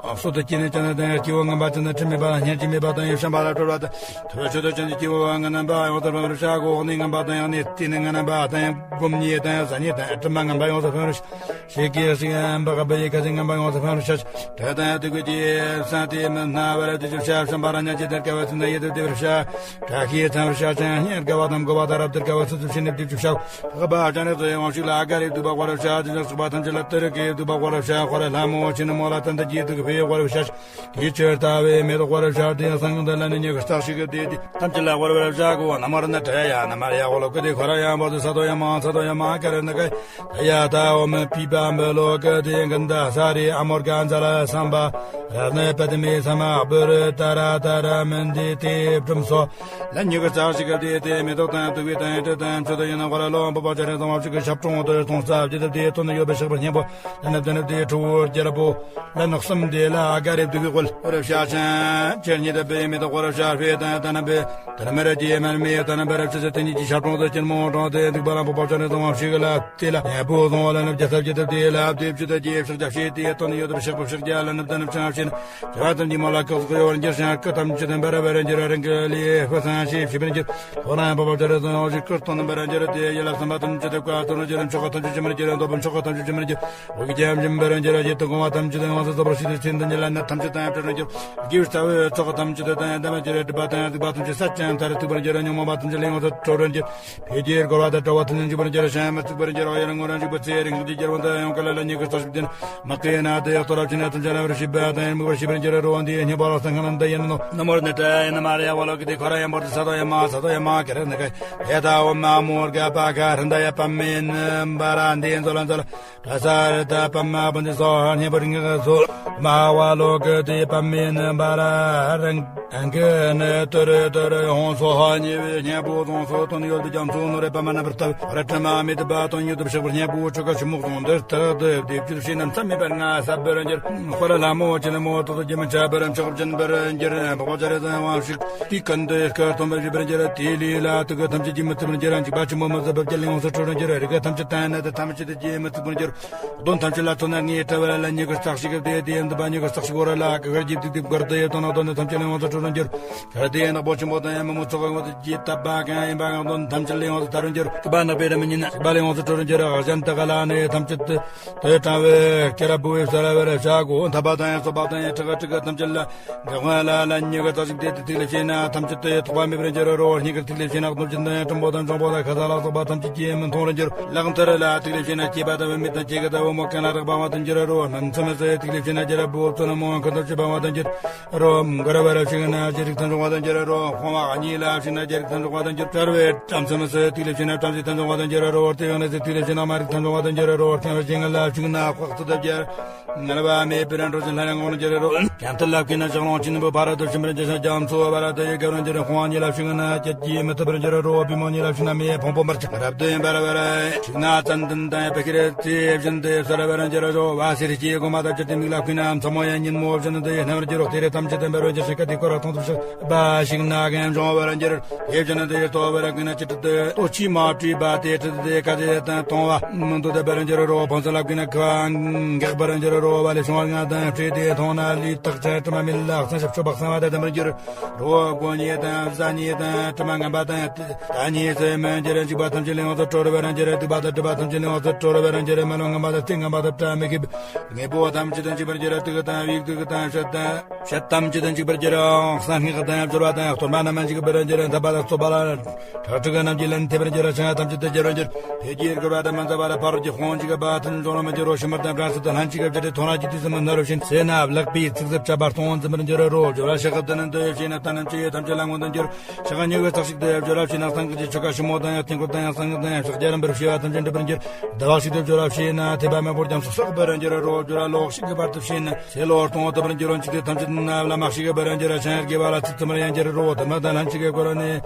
སྲོད་དུ་སྐྱེས་ནས་ཅན་དང་སྐྱེ་བོ་ངན་པ་ཅན་དང་ཁྲིམས་མེད་པ་དང་སྙན་གྱིས་མེད་པ་དང་ཡུལ་ཤམ་པ་ལ་གྲོལ་བ་དང་ཐུབ་པའི་ཆོས་དང་ཅན་གྱི་སྐྱེ་བོ་ངན་རྣམ་པ་ཡོངས་སུ་ཕམ་པར་བྱ། གོ་འོག་ནས་ངན་པ་དང་ཡང་ནས་སྟེང་ནས་ངན་རྣམ་པ་དང་ཡང་སྒོམ་ཉེས་དང་ཡང་ཟ་ཉེས་དང་དྲི་མ་ངན་པ་ཡོངས་སུ་ཕམ་པར་བྱ། ཞེས་སྐད་ཅིག་ཡང་འབག་པའི་ཁ་ཚིག་ངན་པ་ཡོངས་སུ་ཕམ་པར་བྱ། དྲི་དང་དུག་གི་སེམས་དེ་མི་སྣང་བར་དུ་ཅི་བྱ། བྱམས་པ་རང་ཉིད་ཀྱི་དེར་དགའ་བ་ཚུན་ད་ཡིད་དུ་བདེ་བར་བྱ། བཀྲ་ཤིས་ཚང་བར་བྱ་ཅིང་སྙན་དགའ་བ་དང་གོ་བ་དང་རབ་ཏུ་དགའ་བ་ཚུན་ཚོད་བྱིན་ནས་བདེ་བར་བྱ། འཕགས་པ་སྤྱན་རས་གཟིགས་དབང་ཕྱུག་ལ་ཨ་ག་རེ་བདུག་པ་དགོས་རབ་བྱ། དེ་ལ་སོགས་པ་ཐམས་ཅད་ལ་ཏི་རུ་ཀའི་བདུག་པ་དགོས་རབ་བྱ། དཔལ་ལྷ་མོ་ཆེན་མོ་ལ་ཏན་ཏན་གྱི་བདུག་པའི་དགོས་རབ་བྱ། དེ་ཕྱིར་ལྟ་བའི་མེ་ཏོག་དགོས་རབ་བྱ། དེ་ཡང་སེང་གེ་འདི་ལ་ནི་ཉེ་གི་རྟགས་ཤིག་གི་དེ་དེ་ཐམས་ཅད་ལ་དགོས་རབ་བྱ། གོ་ན་མ་ར་ན་དྲ་ཡ་ན་མ་ཡ་འོ་ལོ་ཀི་དེ་ཁོ་ར་ཡང་བོ་དེ་ས་དོ་ཡ་མ་ས་དོ་ཡ་མ་ཨ་ག་རེ་ན་ག་ཡ་ད་འོ་མ་པི་པ་འབུ་ལོ་ཀི་དེ་གི་འདའ་ས་རེ་ཨ་མོར་ག་འཛའ་ལ་སམ་པ་ར་ནེ་པ་དེ་མེ་ས་མ་བུ་རུ་ཏ་ར་ཏ་ར་མན་དེ་དེ་བྲུམ་སོ། ལན་ཉི་གི་རྩ་ཞིག་གི་དེ་དེ་མེ་ཏོག་དང་དུག་པའི་དང་དྲི་དང་མཆོད་དོ་ཡིན་ན་གོ་ལ་ལོ་འབབ་པ་ཅ་རེ་ཚང་བ་ཞིག་གི་ཞབས་དྲུང་དུ་གཏོང་ས་བརྒྱད་དེ་དོན་ཡོད་པའི་གཤེགས་པ་སྙིང་པོ་ལ་ནབ་དེ་ནབ་དེ་ཁྲི་བོ་རྒྱལ་པོ་ལ་ནག་གསུམ་དེ་ལ་ཨ་ག་རེ་དུག་གི་གོ་ལ་རབ་ཤ་ཆེན་ཆེར་ཉི་ལྡབ་པའི་མེ་ཏོག་གོ་རབ་ཤ་ཧྥེ་དང་ད་ན་བེ་ད་ན་མེ་ར་ཅི་མན་མེ་ད་ན་བེ་རབ་ཤ་ཆེ་དེ་ཉིད་ཀྱི་ཞབས་དྲུང་དུ་སྐྱིལ་མོ་དྲངས་ཏེ་འདུག་པ་ལ་འབབ་པ་ཅ་རེ་ཚང་བ་ཞིག་གི་ལ། དེ་ལ་ཡང་བུ་བཟང་བ་ལ་ནབ་བརྒྱ་ཐབས་བརྒྱད་ཐབས་དེ་ལ་ཨ་བདེ་བཅུ་དང་བརྒྱད་ཕྱག་རྒྱ་བྱེད་དེ་དོན་ཡོད་དུ་ཕྱག་པ་ཕྱག་རྒྱ་ལ་ནབ་ད་ནབ་ཕྱག་བྱེད་ན་བྱ་བ་ཙམ་གྱི་མ་ལ་བཀག་སོགས་ཡོད་པར་འགྱུར་ཞིང་སྐུ་ཐམས་ཅད་དམ་པར་བར་འགྱུར་རང་གི་ལས་ཕུ་སང་ཞེས་བྱེད་པར་འགྱུར། ཐོ་རངས་པ་བ་ཅ་རེ་ཚང་ཡོང་ཞིང་སྐུ་སྟོང་དམ་པར་འགྱུར་ཏེ་ཡིད་ལ་བསམ་པ་ཐམས་ཅད་དུ་བཀའ་སྩོལ་རང་འགྱུར། མཆོག་ག་ཐམས་ཅད་བྱིན་པར་འགྱུར། འདོད་པ་མཆོག་ག་ཐམས་ཅད་བྱིན་པར་འགྱུར། འོ་གི་རྒྱལ་འཇིམ་པར་འགྱུར། ཡིད་དུ་འོང་བ་ཐམས་ཅད་ཡོངས་སུ་རྫོགས་པར་བྱས་ཏེ་ཚེ་འདི་ཉིད་ལ་ནི་ཐམས་ཅད་དང་བྲལ་རུ་འགྱུར། དགེ་བའི་རྩ་བའི་ཚོགས་ཐམས་ཅད་དུ་དང་ལྡན་པར་འགྱུར། སྒྲིབ་པ་དང་སྡིག་པ་ཐམས་ཅད་བསལ་ཞིང་མཐར་ཐུག་པར་འགྱུར། ཉོན་མོངས་པ་ཐམས་ཅད་ལས་ཡོངས་སུ་གྲོལ་བར་འགྱུར། འཕེལ་རྒྱས་འགྲོ་བ་དང་བྲལ་བ་ཐམས་ཅད་འཇིག་པར་འགྱུར། གཞན་མི་ཚུགས་པར་འགྱུར། ཡང་ངོ་རང་འཇིག་པ་ཚེ་རིང་གི་རྒྱལ་པོ་འདི་ཡང་ག་ལ་ལ་ཉེ་གི་རྩ་ཞིག་ལྡན། མ་སྐྱེས་ན་དེ་ཡག་ཏོ་རབ་ཆེན་ཐམས་ཅད་རབ་རིབ་པ་དང་ དམིགས་པར་བྱེད་པར་འགྱུར་རོ། འདི་ཡི་སྙིང་པོ་ལ་སང་ཁ་ན་འདི་ཡིན་ནོ། ན་མོ་ར་ནི་ཏྲ་ཡ་ན་མ་ར་ཡ་ཝ་ལོ་ཀི་ཏི་ཁོ་ར་ཡ་མོ་ཏི་ས་དོ་ཡ་མ་ས་དོ་ཡ་མ་ཀ་ར་ན་ཀ་ཡ་ད་འོ་མ་མོ་ར་ག་པ་ཀ་ར་ན་ད་ཡ་པ་མེ་ན་བ་ར་འདི་ཡིན་ཟོ་ལ་ཟོ་ལ། ཏྲ་ས་ར་ད་པ་མ་བུན་ཏི་སོ་ཧ་ནི་བུ་རི་ང་ག་སོ་མ་ཝ་ལོ་ཀི་ཏི་པ་མེ་ན་བ་ར་རང་ཀི་ན་ཏུ་རུ་ཏུ་རུ་ཧོང་སོ་ཧ་ཉེ་བའི་སྙིང་པོ་དོང་སོ་དོན་ཡོད་པའི་རྒྱ་མཚོ་ནོར་རེ་པ་མ་ན་བར་ཐབས་ར་ཏྲ་མ་མི་ཏི་པ་དོན་ཡོད་དུ་ཕྱག་པར་སྙིང་པོ་ཆོ་ག་ཆུ་མོག་དོང་འདིར་ཐག་ཏུ་དེ་བཅུ་ཤེས་ན་མཚམས་མེད་པར་ང་ས་བུ་ར་འགྱུར། ཧོ་ར་ལྷ་མོ་ཅི་ན་མོ་ཏོ་ཏོ་ཇི་མ་ཆ་བུ་ར་མཆོག་ཅན་བུ་ར་འགྱུར། བ་བ་ཅ་རེ་ཟ་བ་ཤིག་ཏི་ཀན་ཏེ་ཀ་ཐོམ་པ་ཞི་བུ་ར་འགྱུར། དེ་ལི་ལ་ཏུ་ག་ཐམས་ཅད་ཀྱི་མི་ཐུབ་པར་འགྱུར། འཇིགས་པ་ཆེན་པོ་མི་བཟད་པ་བརྒྱ་ལས་ཡོངས་སུ་གྲོལ་བར་འགྱུར། རི་ག་ཐམས་ཅད་ལྟ་ན་དེ་ཐམས་ཅད་དེ་ཀྱེ་མི་ཚུགས་པར་འགྱུར། གདོན་ཐམས་ཅད་ལ་མཚོན་ན་ངའི་གྲྭ་བ་ལ་ཉེ་གི་རྩག་ཤིག་གི་དེ་དེ་འདི་པ་ཉེ་གི་རྩག་ཤིག་བོ་ར་ལ་ག་གར་གྱི་ཏིག་ཏིག་གར་དེ་དོན་ན་དོན་ནི་ཐམས་ཅད་ལས་ཡོངས་སུ་གྲོལ་བར་འགྱུར། གར་དེ་ནག་པོ་ཆེན་པོ་དང་ཡང་མི་མོ་ཚོགས་ཀྱི་དེ་ཀྱེ་དད་པ་གང་ཡིན་པ་གང་དོན་ཐམས་ཅད་ལས་ཡོངས་སུ་ཐར་བར་འགྱུར། ཀུ་པ་ནག་པའི་ར་མི་ཉིན་ཞིག་པ་ལས་ཡོངས་སུ་གྲོལ་བར་འགྱུར། གཞན་དག་ལ་ནི་ཐམས་ཅད་དེ་དེ་དྲང་བའི་སྐྱེ་ར་བུ་བའི་ས་ར་བའི་ར་བྱ་གོ་འཐབ་པ་དང་ཡང་གསོད་པ་དང་ཡང་ཁྲག་ཁྲིག་ཐམས་ཅད་ལ། འགག་པ་ལ་ལ་ཉེ་གི་རྩག་ཤིག་དེ་དེ་ཐིག་ལེ་ཤེས་ན་ཐམས་ཅད་དེ་ཐོགས་པ་མེད་པར་འགྱུར་རོ། སྙིང་གར་ཐིག་ལེ་ཤེས་ན་གནོད་སྦྱིན་དང་ཡང་གྲུང་པོ་དང་འཇོང་པོ་དང་ཁ་ས་ལ་སོགས་པ་ཐམས་ཅད་ཀྱིས་མི་མཐོང་བར་འགྱུར། ལག་མཐིལ་ལ་ཐིག་ལེ་ཤེས་ན་སྐྱེས་པ་དང་མི་དང་སྐྱེ་རྒ་དང་བུ་མོ་གང་ལ་རག་པ་བ་དང་འགྱུར་རོ། ནམ་མཚམས་སུ་ཐིག་ལེ་ཤེས་ན་རྒྱལ་པོ་བཙུན་མོ་ཁ་ཐོབ་བྱེད་པ་བ་དང་འགྱུར་རོ། མགར་བ་ར་ཞིག་ན་རྒྱལ་རིགས་ཐམས་ཅད་བ་དང་འགྱུར་རོ། ཕོང་བ་གཉིས་ལ་ཞིག་ན་རྒྱལ་རིགས་ཐམས་ཅད་བ་དང་འགྱུར། བྲལ་བའི་བྲམ་ཟེ་མཚམས་སུ་ཐིག་ལེ་ཤེས་ན་བྲམ་ཟེ་ཐམས་ཅད་བ་དང་འགྱུར་རོ། ལྟེ་བའི་ནང་སུ་ཐིག་ལེ་ཤེས་ན་མ་རིགས་ཐམས་ཅད་བ་དང་འགྱུར་རོ། ལྟེ་བ་ཞིག་ན་དཔག་ཚད་དང་བརྒྱ། ངལ་བ་མེད་པའི་འགྲོ་ཞིང་ལྷ་ཡང་ངོ་ན་འགྱུར་རོ། གྱང་ཐལ་ལ་བཀོད་ན་ལྕགས་ལོང་ཆེན་པོ་ཕ་ར་ཏུ་ཕྱིན་པར་འགྱུར་ཞིང་རྒྱ་མཚོ་བ་ར་ཏུ་ཡི་ག་རུ་འགྱུར། ཕོང་བ་གཉིས་ལ་ཞིག་ན་བརྒྱད་ཀྱིས་མི་ཐུབ་པར་འགྱུར་རོ། པུས་མོ་གཉིས་ལ་ཞིག་ན་མེ། ཕུང་པོ་འབར་ཞིང་རབ་ཏུ་འབར་བ་ར་ཞིག་ན་ཙན་དན་དང་བི་ཤི་རི་རྩི་བཞིན་དུ་ཡབ་སར་བར་འགྱུར་རོ། བ་སེར་གྱི་གོ་མ་དང་བཅས་ཏེ་མིག་ལ་བཀོད་ན་མཚན་མོ་ཡང་ཉིན་མོ་བཞིན་དུ་ཡི་སྣང་བར་འགྱུར་རོ། དེ་རེ་ཐམས་ཅད་དུ་འབར་བར་འགྱུར་ཞིང་སྐད་དེ་ཀོ་ར་མཐོང་ཐུབ་ཞིང་བ་ཞིག་ན་གང་འབྱུང་བར་འགྱུར། དེ་བཞིན་དུ་ལྟོ་བར་བཀོད་ན་ཅི་སྤྲུལ་ཏེ་ལྟོ་ཆས་མ་སྤྲས་པ་དེ་སྤྲུལ་ཏེ་ག་དེ་དང་མཐོང་བ་མི་འདུག་སྟེ་བར་འགྱུར་རོ། ཕོང་ཚུལ་ལ་བཀོད་ན་ཁ་འགག་པར་འགྱུར་རོ། བ་ལས་བྱུང་བ་ལྔ་དང་སྤྲས་ཏེ་མཐོང་ན་ལུས་དག་ཅིང་དྲི་མ་མེད་ལ་གསོན་ཞབས་ཕྱོགས་པ་གསང་བ་དང་ལྡན་པར་འགྱུར་རོ། སྒོ་གཉིས་དང་བཟའ་གཉིས་དང་དྲི་མ་ངན་པ་དང་ལྟ་གཉིས་སུ་མི་འགྱུར། འཇིགས་པ་ཐམས་ཅད་ལས་ཡོངས་སུ་གྲོལ་བར་འགྱུར། སྡིག་པ་དང་སྒྲིབ་པ་ཐམས་ཅད་ལས་ཡོངས་སུ་གྲོལ་བར་འགྱུར། རྨ་ལམ་ངན་པ་དང་རྟེན་ངན་པ་དང་བཀྲ་མི་ཤིས་པའི་དངོས་པོ་ཐམས་ཅད་དང་འཇིགས་པར་འགྱུར། དུག་དང་བིས་དུག་དང་བཤལ་དང་བཤལ་ཐམས་ཅད་དང་འཇིགས་པར་འགྱུར། གསང་སྔགས་དང་སྦྱོར་བ་དང་གཏོར་མ་རྣམས་འཇིགས་པར་འགྱུར། འཐབ་པ་དང་རྩོད་པ་ལ་ཁྲག་ཁྲིག་རྣམས་ཀྱིས་ལན་ཐེབས་པར་འགྱུར། ཆང་ཐམས་ཅད་དང་སྦྱར་བར་འགྱུར། ཕས་ཀྱི་བསྐོར་བ་དང་མ་འཛག་པ་ལ་ཕ་རོལ་གྱི་དཔུང་འཇིགས་པ་ཐམས་ཅད་འཇོམས་ལ་མི་འགྱུར་རོ། ཕྱི་མར་དང་བྲམ་ཟེ་དང་ལྷན་ཅིག་སྐབས་ཀྱི་ཐོ་རངས་ཀྱི་དུས་སུ་མི་སྣ་རུ་ཕྱིན། ཟས་ནི་ལག་པས་ཚིག་རྩུབ་བྱ་བ་སྟོང་འཛིན་པར་འགྱུར་རོ། སྦྱོར་བ་ཕྱག་གི་དུ་ནི་འདི་ཡོད་ཅེ་ན་ལྟ་རྣམས་ཀྱི་ཡུལ་ཐམས་ཅད་ལ་མངོན་དུ་འགྱུར། ཕྱག་གཉིས་ཀྱི་ཚག་ཞིག་ཏུ་སྦྱོར་བ་ཕྱིན་ན་གསང་སྔགས་ཀྱི་ཆོ་ག་ཞིབ་མོ་དང་ཡང་དཀྱིལ་འཁོར་དང་ཡང་གསང་སྔགས་དང་ཡང་ཕྱག་རྒྱ་རིམ་པར་བྱས་པ་ཐམས་ཅད་འགྲུབ་པར་འགྱུར། ཟླ་བ་ཞིག་ཏུ་སྦྱོར་བ་ཕྱིན་ན་ཐེག་པ་དམན་པོ་རྒྱ་མཚོ་བསགས་པར་འགྱུར་རོ། སྦྱོར་བ་ལོགས་ཤིག་གི་བར་དུ་ཕྱིན་ན་ཚེ་ལོ་སྟོང་ཐུབ་པར་འགྱུར་རོ། འཇིག་རྟེན་ཐམས་ཅད་ན་བླ་མ་ཞིག་གི་བར་འགྱུར་ར་ཆང་ཡར་དགེ་བ་ལ་ཚིག་ཙམ་པར་ཡང་འགྱུར་རོ། དུ་མ་དང་ལྷན་ཅིག་གི་སྐོར་ནས་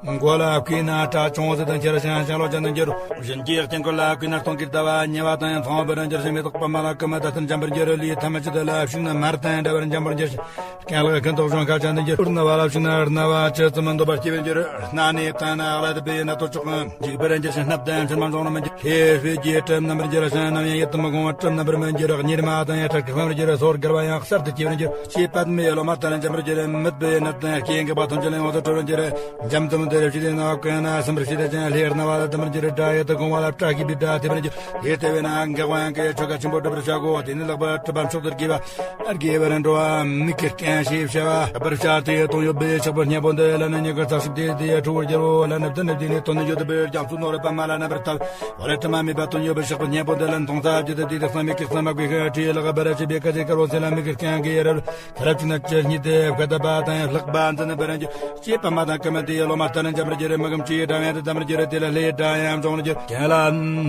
མགོ་ལ་བཀོད་ན་དགྲ་ཅུང་ཟད་དང་ཁྱེར་ཞིང་ཞིང་ལོ་ཅན་དུ་འགྱུར། བཞིན་གྱི་དཀྱིལ་འཁོར་ལ་བཀོད་ན་སྟོང་གི་ཟླ་བ་ཉེ་བ་དང་མཚུངས་པར་འགྱུར་ཞིང་མེ་ཏོག་པདྨ་ལ་བཀོད་མ་དང་ལྡན་འཇམ་པར་འགྱུར། ལུས་ཐམས་ཅད་ལ་ཞུགས་ན་མར་དང་འདྲ་བར་འཇམ་པར་འགྱུར་ཞིང་རྐང་ལག་ཁ་དོག་ཞོན་ཁ་ཅན་དུ་འགྱུར། དབུར་ན་བ་ལ་ཞུགས་ན་རྣ་བ་ཇི་ཙམ་འདོད་པ་སྐྱེ་བར་འགྱུར། སྣ་ནས་བཏང་ན་ཨ་ལ་དུ་བས་ན་ཏོ་ཅོག་འཇིག་པར་འགྱུར་ཞིང་སྣབས་དང་ཕྱི་མ་འབྱུང་ན་མི་འགྱུར། ལྷའི་དཔལ་གྱི་སྲིད་རྣམ་པར་འགྱུར་ཞིང་ནམ་ཡང་ཡིད་དུ་མི་འོང་བ་སྲིད་རྣམ་པར་མི་འགྱུར། གཉེར་མ་དང་ཡང་ཁྲག་གི་ཕམ་པར་འགྱུར། སོར་བརྒལ་བ་ཡང་གསར་དུ་སྐྱེ་བར་འགྱུར། ཞེས་པདྨའི་ལོ་མ་ལྟར་འཇམ་པར་འགྱུར། མིད་པའི་ནད་དང་རྐྱེན་འགག་པ་ཐམས་ཅད་ལས་ཡོངས་སུ་གྲོལ་བར་འགྱུར། འཇམ་ཙམ་དུ་རེ་ཞིག་ན་ཀུན་ན་སིམ་པར་བྱེད་དེ་ཅན་ལྷའི་རྣ་བ་ལ་ལྡན་པར་འགྱུར། སྒྲ་ཡིད་དུ་འོང་བ་ལ་སྐྲག་གི་པའི་སྒྲ་ཐོས་པར་འགྱུར། དེ་ལྟ་བས་ན་འགག་པ་ཡང་གི་ཆོ་ག་ཆེན་པོ་སྒྲུབ་པར་བྱ་དགོས། དེ་ནི་ལེགས་པར་གྲུབ་པ་མཆོག་ཏུ་དགེ་བ་དགེ་བར་འགྲོ་བ་མིག་གི་རྐྱེན་ཞེས་བྱ་བ་ལེགས་པར་ཤར་ཏེ་དོན་ཡོད་པའི་ཕྱག་པའི་སྙིང་པོ་འདི་ལ་ནི་མྱུ་གུ་ཙག་ཞིག་དེ་དེ་ཡང་འཁྲུ་བར་འགྱུར་རོ། ལ་ནི་བདུན་ནི་དེ་ནི་དོན་ནི་ཡོད་པའི་རྒྱ་མཚོ་ནོར་བུ་པདྨ་ལ་རྣམ་པར་བལྟ། འོ་ལེ་དྲི་མ་མེད་པ་དོན་ཡོད་པའི་ཕྱག་པའི་སྙིང་པོ་འདི་ལ་མཐོང་ས་བརྒྱད་དེ་དེ་དག་ས་མིག་གི་ས་མ་གོས་ཤིང་ཁྲིའི་ལག་པར་བྱེད་པའི་སྐད་ཅིག་དཀར་པོ་ཚེ་ལ་མིག་གི་རྐྱེན་གྱིས་ཡ་རབ། ཐ་རབ་ཅིག་ན་ཅི་སྙིད་དེ་བཀའ་དད་པ་དང་ལྷག་པ་འཛིན་པར་འགྱུར། ཅེས་པདྨ་དང་ཀུན་དེའི་ལོ་མ་ལྟར་ན་འཇམ་པར་འགྱུར། མི་ཁོམ་ཅིའི་སྒྲ་ཡང་དུ་དམ་པར་འགྱུར། དེ་ལ་ལྷའི་སྒྲ་ཡང་འབྱུང་བར་འགྱུར། གྱེན་ལ་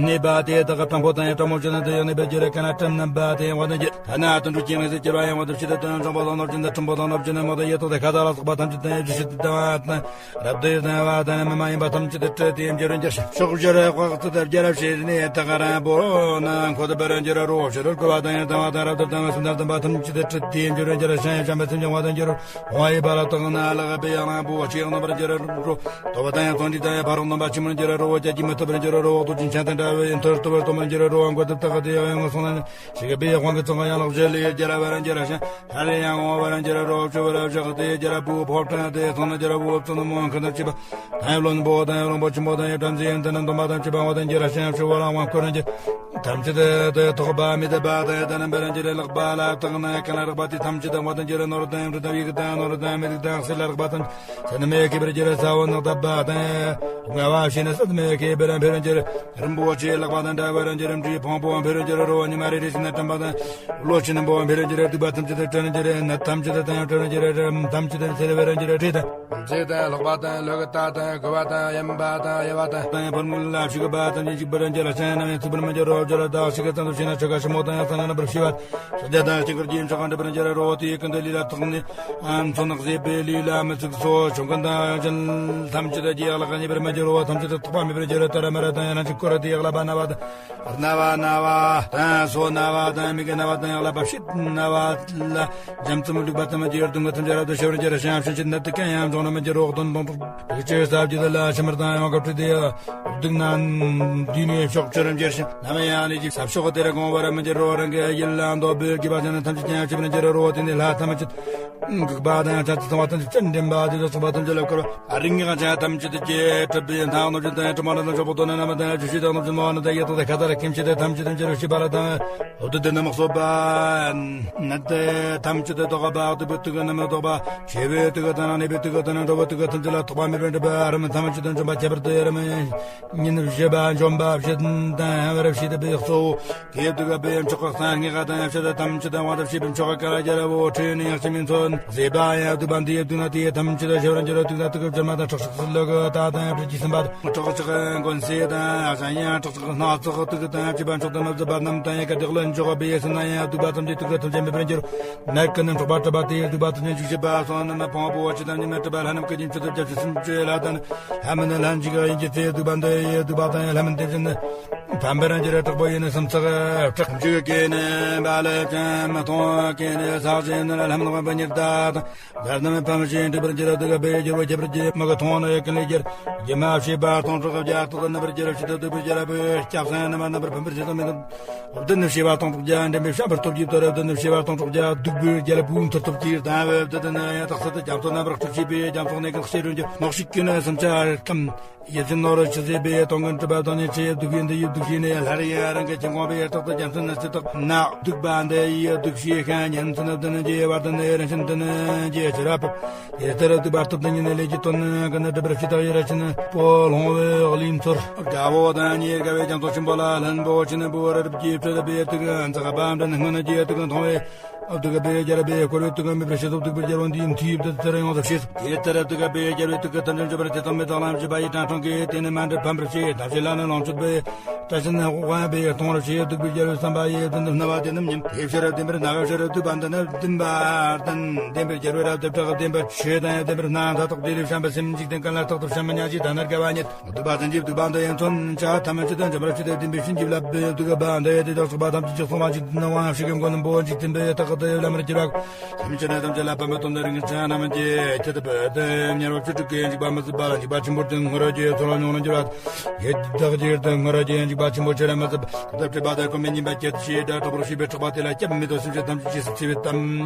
གནས་པ་དེ་དག་གི་དྲང་པོ་དང་ཡང་དྲང་མོ་བྱས་ན་དེ་ཡང་གནས་པར་འགྱུར། ཀ་ན་དྲན་པ་དེ་ཡང་དབང་དུ་བྱེད་དུ་ཐལ། ཐ་ན་དུད་འགྲོ་སྐྱེ་གནས་སུ་སྐྱེ་བ་ཡང་དབང་དུ་བྱེད་དུ་ཐལ། འཇོང་པོ་དང་ནོར་སྦྱིན་དང་ཁྲིམས་པོ་དང་ནོར་སྦྱིན་དང་མོ་དང་ཡེ་ཏོག་དང་ཁ་དོག་ལ་སོགས་པ་ཐམས་ཅད་དང་ཡང་ཇི་ཞིག་ཏུ་ལྡན་པ་དང་། རབ་ཏུ་ལྡན་པ་དང་མི་མ་ཡིན་པ་ཐམས་ཅད་དུ་སྤྲུལ་ཏེ་འགྱུར་རོ། འགྱུར་ཞིང་ཕྱོགས་བཞིར་དཔག་ཏུ་ཏ་བརྒྱ་ར་བྱེད་ནས་དག་རང་པོ་ན་འཁོད་པར་འགྱུར་རོ། ཕྱི་རོལ་བསྐོར་བ་དང་ཡང་དང་བ་དང་རབ་ཏུ་དང་བ་སུམ་ལྡན་ལྡན་པ་ཐམས་ཅད་དུ་སྤྲུལ་ཏེ་འགྱུར་རོ། འགྱུར་ཞིང་བྱམས་པ་སེམས་ཀྱང་བ་དང་འགྱུར་རོ། འོང་བ་ཡི་བ་ལ་དག་ན་ལག་པའི་ཡང་ན་པོ་ཆེ་རྣམ་པར་འགྱུར་རོ། དོ་བ་དང་ཡང་ཚོང་འདྲི་དང་ཡང་ཕ་རོལ་སྟོན་པ་ཆེན་མོར་འགྱུར་རོ། བརྒྱད་ཀྱིས་མི་ཐུབ་པར་འགྱུར་རོ། འོག་ཏུ་སྦྱིན་ཆང་དང་འདྲ་བའི་མཐུར་གཏུབ་པར་སྟོན་པར་འགྱུར་རོ། མགོ་ཏུ་དག་སྟེ་ཡང་ཡང་སོང་ན་ཞིག་པའི་དབང་གིས་ཚོགས་ཡང་ལག་བཞི་ལས་རྒྱལ་བར་འགྱུར་ཞིང་ཧ་ལས་ཡང་འོང་བར་འགྱུར་རོ། བཅུ་བར་བཞག་སྟེ་རྒྱལ་བུ་ཕོ་བྲང་དེ་སོང་ན་རྒྱལ་བུ་བཙུན་མོ་མཁའ་འགྲོ་བཅས་པ་དང་ཡང་བློན་པོ་དང་ཡང་བློན་པོ་ཆེན་པོ་དང་ཡང་བྲམ་ཟེ་ཡང་དེ་ན་སྡོམ་པ་དང་བཅས་པ་འོང་དང་འགྱུར་ཞིང་ཕྱི་བོ་ལ་དབང་བསྐུར་རོ་འགྱུར། ཐམས་ཅད་དེ་ཐོགས་པ་མི་ལྡན་པ་དང་ཡང་དེ་རྣམ་པར་འགྱུར། ལག་པ་ལ་བཏགས་ན་གང་ལ་རག་པ་དེ་ཐམས་ཅད་དང་བ་ དང་འགྱུར། ནོར་དང་འབྲུ་དང་ཡིག་དང་ནོར་དང་མི་རིགས་དང་གསེར་ལ་རག་པ་དང་། ཚད་མེད་མཁས་པར་འགྱུར། ས་བོན་ནགས་བཏབ་པ་དང་། ལྔ་བ་ཕྱེ་ནས་ཟད་མེད་མཁས་པར་འཕེལ་བར་འགྱུར། རིན་པོ་ཆེ་ལག་པ་དང་འདྲ་བར་འགྱུར། འབྲས་ཕུང་པོ་འཕེལ་བར་འགྱུར། རོ་ཉི་མ་རེ་རེ་བཞིན་དྲན་པ་དང་། བློ་ཆེན་པོ་འཕེལ་བར་འགྱུར། སྡིག་པ་ཐམས་ཅད་བྲལ་བར་འགྱུར། ནད་ཐམས་ཅད་དང་བྲལ་བར་འགྱུར། རིམས་ཐམས་ཅད་སེལ་བར་འགྱུར། བཀྲེས་དང་། ཚེ་དང་ལྷག་པ་དང་ལུ་གུ་རྟ་དང་རྒོད་པ་དང་གཡན་པ་དང་གཡས་པ་དང་། དང་ཕར་ངུ་ལ་ཕྱི་གི་པ་ཐམས་ཅད་འཇིག་པར་འགྱུར། ལ་ཆེན་རྣམས་ཡང་ཚིག་པར་མི་འགྱུར་རོ། སྦྱོར་བ་དག་ཞིག་གི་ཙམ་དུ་ཕྱིན་ན་ཆོ་ག་ཞིབ་མོ་དང་ཡང་གསང་སྔགས་རྣམ་པར་ཕྱེ་བ། སངས་རྒྱས་དང་ཞིང་ཁར་གྱི་ཡུམ་མཆོག་གང་འགྲུབ་པར་འགྱུར་རོ། དེའི་ཀུན་ཏུ་ལུས་ལ་ཐོགས་ནས་མཚོན་ནགས་བཟོད་པའི་ལུས་ལ་མི་ཚིག་སོགས་ཆོམ་རྐུན་དང་གཞན་ཐམས་ཅད་ཀྱི་ཡག་ལག་རྙེད་པར་མི་འགྱུར་རོ། ཐམས་ཅད་ཐོགས་པ་མེད་པར་འགྱུར། ཏཱ་ར་མཱ་ར་དང་ཡང་ན་ཆོས་འཁོར་དེའི་ཡག་ལག་པ་ན་བ་དང་། རྣ་བ་ན་བ་དང་སོ་ན་བ་དང་མིག་གི་ན་བ་དང་ཡག་ལག་པ་ཕྱི་ན་བ་ལ་འཇམ་རྩུབ་མོ་འདུག་པ་ཙམ་གྱིས་སྡུག་བསྔལ་ཐམས་ཅད་རབ་ཏུ་ཞི་བར་འགྱུར་ཞིང་། ཕྱིན་ཅི་ནད་དུ་ཀྱང་ཡང་འབྱུང་རུང་མི་འགྱུར་རོ། གདོན་དོན་དག་དུག་ཅན་ས་བཅུད་ལ་ཕྱི་མར་དང་ཡང་གབ་ཁྲུས་ཏེ་སྡུག་ན་འདུས་ནས་ཕྱོགས་བཅུར་འགྱུར་ཞིང་། ནམ་ཡང་ནད་ཀྱི་ས་ཕྱོགས་དེར་གང་བར་མི་འགྱུར་རོ། རང་གི་ཡིད་ལ་འདོད་པའི་དགེ་བ་ཅན་ཐམས་ཅད་ཀྱང་ཞི་བར་འགྱུར་རོ། དེ་ནས་ལྷ་ཐམས་ཅད་འགུགས་པ་དང་བྱང་ཆུབ་སེམས་དཔའ་ཐམས་ཅད་ཅི་འདྲེན་པ་དེ་ཚོགས་པ་ཐམས་ཅད་ལ་བསྐོར་བ། རིགས་ལྔ་ཅན་ཐམས་ཅད་ཀྱི་གྲུབ་པའི་མཐའ་རྣམས་ཀྱི་དང་གྲུབ་མ་རྣམས་དང་ཕྱོགས་པོ་དོན་རྣམས་དང་བརྗོད་བྱེད་དང་རྣམ་བཅད་སྣང་བ་རྣམས་དང་ཡེ་ཐོག་དང་ཁ་ཏ་ལ་ཁྱིམ་བྱེད་དེ་ཐམས་ཅད་དང་འབྱེར་བ་ཤེས་པ་ལ་དང་། འོ་དེ་དེ་རྣམས་སོགས་པ། ནད་དེ་ཐམས་ཅད་དུ་བཟློག་པ། སྡིག་པའི་དུག་རྣམས་བཟློག་པ། ཆེ་བའི་དུག་དང་གནས་པའི་དུག་དང་འགྲོ་བའི་དུག་ཐམས་ཅད་ལ་ཐོགས་པ་མེད་པར་འགྲུབ་པ། རིམས་ཐམས་ཅད་དུ་འཇོམས་པ། ཁྱད་པར་དུ་རིམས་ཉིད་བཞི་པ་འཇོམས་པ་བྱེད་དང་བར་བྱེད་པའི་གཙོ་བོ། དེའི་དུག་པའི་མཆོག་གི་གསང་སྔགས་དང་ཡང་བཤད་ཐམས་ཅད་དང་དབང་དུ་བྱས་པའི་མཆོག་གི་ཀ་ལ་རྒྱལ་པོ་ཁྲོས་ནས་ཡང་ཕྱི་མའི་མཚོན་བཟོད་པ་ཡང་སྡིག་པ་འདིའི་དུག་ན་དེ་ཐམས་ཅད་ཞི་བར་འགྱུར་རོ། དུག་ན་དུག་གི་སྦྱོར་མ་དང་ཁྲག་ཤུགས་སུ་ལུ་གུ་རྟ་དང་སྦྲུལ་གྱི་སེམས་པ་དང་ཁྲག་ཆགས་མགོན་སྲས་དང་ཨ་ཞང་ཡང་ཁྲག་ཆགས་སྣ་ཚོགས་དུག་དང་བཅས་པ་མཆོག་ཏུ་མི་བཟོད་པ་རྣམས་དང་ཡང་ག་བདེ་བློན་མཆོག་པའི་སེམས་ན་ཡང་སྡིག་པ་ཐམས་ཅད་དུག་གི་ཐམས་ཅད་མེད་པར་འགྱུར། ནད་ཀུན་ནི་འཕྲོག་པ་གྲུབ་པ་དེའི་སྡིག་པ་ཐམས་ཅད་འཇིགས་བྱེད་པ་སོགས་རྣམས་ཕུང་པོ་ཇི་ལྟར་ཉིད་མི་གྲུབ་པ་ལྷ་རྣམས་ཀུན་གྱི་མཆོད་དུ་བརྒྱ་བྱིན་སུམ་ཅུ་ལྷ་དང་ལྷ་མིན་ལྷན་ཅིག་ཡིན་གྱི་ཚེ་སྡིག་པ་འདི་ཡི་སྡིག་པ་དང་ལྷ་མིན་དེ་བཞིན་ཕམ་པར་འགྱུར། དྲག་པོ་ཡིན་སུམ་ཚེགས་དྲག་འཇིགས་སྐྱེས་ནས་རྦ་རླབས་ཅན་མི་མཐོང་སྐྱེས་ནས་ས་གཞི་ནས་ལྷ་མིན་དབང་པོ་ཉི་ཟླ་དང་། ལྷ་རྣམས་ཕམ་ཞིང་འགྲིབ་པར་འགྱུར། སྡིག་པའི་རྒྱལ་པོ་ཁྱད་པར་གྱི་མིག་གིས་མཐོང་ནས་ཀུན་ལས་རྒྱལ། སྒྱུ་མ་བྱས་པ་སྟོང་ཕྲག་བརྒྱ་སྟག་ཏུ་ནུབ་པར་འགྱུར། ཕྱི་དུ་སྡིག་པའི་རྒྱལ་པོའི་སྐྱབས་སེམས་རྣམ་པར་ཕམ་པར་བྱེད་དང་མི་འདུག་བདུད་ནི་བྱེ་བ་སྟོང་ཕྲག་བརྒྱ་འདྲེན་པའི་བྱམས་པའི་སྟོབས་ཀྱིས་བཏུལ། བདུད་ནི་བྱེ་བ་སྟོང་ཕྲག་བརྒྱ་སྡིག་པའི་རྒྱལ་པོའི་མཐུ་སྟོབས་ཀྱིས་བསྟན་པའི་བདུད་ནི་ཡང་དག་ས་དུ་རྒྱ་མཚོ་རྣམ་པར་སྤྲུལ་བྱས་པའི་རྒྱ་མཚོ་གནས་ཀུན་ཤེས་རུ་འགྱུར། ནག་ཤིག་གི་ནི་སུམ་ཆ་ཁམས། ཡིད་བཞིན་ནོར་ཕྱི་བཟོད་པའི་སྟོང་ཀུན་གྲུབ་པ་དང་ནི་ཆེས་སྡུག་པའི་འདི་ཡི་སྡུག་བྱས་ནས་སླར་ཡང་རང་གི་ཁྱིམ་ཁོང་པའི་རྟག་ཏུ་རྒྱ་མཚོའི་ནི་སྲིད་དག་ན་སྡིག་པ་འདི་ཡི་སྡུག་བྱས་ཤིང་ཉིན་མཚན་བདུན་གྱི་བར་དུ་ནི་རིན་ཆེན་བདུན་གྱི་ཕྱིར་ར་ཕབ། དེ་ལྟར་སྡིག་པ་སྟོབས་དང་ཉིད་ནས་ལས་ཀྱི་དོན་ཀུན་ནི་སྒྲུབ་པར་བྱེད་དག་ཡི་ར་ཕྱིན་པོ་ལྷུང་བའི་གླིང་མཚོར་དགྲ་བོ་དང་ཉེ་དགའ་བའི་རྒྱ་མཚོ་ཆེན་པོ་ལ་ལྷུན་པོ་ཆེན་པོའི་རི་རབ་ཀྱི་ཁྲོད་པའི་དུག་འཛག་པ་འདྲ་ནི་སྔོན་གྱི་དུག་མཐོང་བས། སྡིག་པའི་རྒྱལ་པོས་བསྐོར་བའི་དུག་མེད་པར་བྱེད་དོ། སྡིག་པའི་རྒྱལ་པོ་འདིའི་མཐུ་ཡིས་བདུད་ཚེ་རིང་ཡོངས་སུ་ཞི། དེ་ལྟར་སྡིག་པའི་རྒྱལ་པོའི་དུག་གི་ཐམས་ཅད་འཇོམས་པར་དེ་དང་མི་དག་ལམ་བྱེད་པ་ཡི་དྲང་སྲོང་གིས་དེ་ནི་མ་འདྲེན་ཕམ་པར་བྱེད། ཐམས་ཅད་ལ་ནི་ལོངས་སྤྱོད་པའི་བཀྲ་ཤིས་ནི་དབང་པོས་གཏོང་བར་བྱེད། སྡིག་པའི་རྒྱལ་པོའི་བསམ་པ་ཡི་བདུད་འདི་སྣང་བ་དེ་རྣམས་ཉིད། དེ་ཕྱིར་བདེན་པར་སྣང་བའི་ཕྱིར་སྡིག་པ་འདི་ནི་བདེན་པར་བསྟན། བདེན་པའི་རྒྱལ་པོའི་རབ་ཏུ་གྲགས། བདེན་པར་ཆོས་དང་བདེན་པར་སྣང་མཐའ་དག་དེ་ལས་བྱམས་པ་སེམས་འཇིག་རྟེན་ཀུན་ལ་རྟག་ཏུ་བྱམས་པ་མྱ་ཞེས་དང་ནི་དགའ་བ་ཉིད། སྡིག་པ་ཐམས་ཅད་སྡིག་པ་འདི་ཡི་མཚོན་ཆ་ཐམས་ཅད་དུ་འཇོམས་པར་བྱེད་དེ། བདེན་པའི་བྱིན་གྱིས་བརླབས་པའི་སྡིག་པ་འདི་ཡི་དེ་དག་སོགས་པ་ཐམས་ཅད་ཀྱི་སོང་བ་ཞིག་ཏུ་ནི་དབང་ཕྱུག་གི་མགོན་པོ་འཇིག་རྟེན་པའི་རྟགས་དེ་བླ་མར་གྱུར་པ། སེམས་ཅན་ཐམས་ཅད་ལ་ཕན་པའི་དོན་དུ་རིན་ཆེན་རྣམས་ཀྱི་ཁྱད་དུ་འཕགས་ཏེ་དམྱལ་བ་བཅུ་དྲུག་གི་འཇིགས་པ་མི་བཟད་པ་ལ་འཇིགས་པ་ཆེན་པོ་སྟེ་ངུ་ར་གྱི་ཚོར་བ་མྱོང་རུང་འགྱུར་བ། ཡི་དྭགས་ཀྱི་སྟེ་ངུ་ར་གྱི་འཇིགས་པ་ཆེན་པོ་ཆེ་ལ་མི་བཟད་པ། ད་ལྟ་སྲིད་པ་དང་ཀུན་མའི་ཉེས་པ་བསྐྱེད་ཅེས་སྒྲ་གྲོགས་པོར་བྱས་པའི་སྲེག་པ་དེ་ལ་སྐྱབས་མེད་དོ། སེམས་ཅན་ཐམས་ཅད་ཀྱི་སྲོག་འཚོ་བའི་དམ་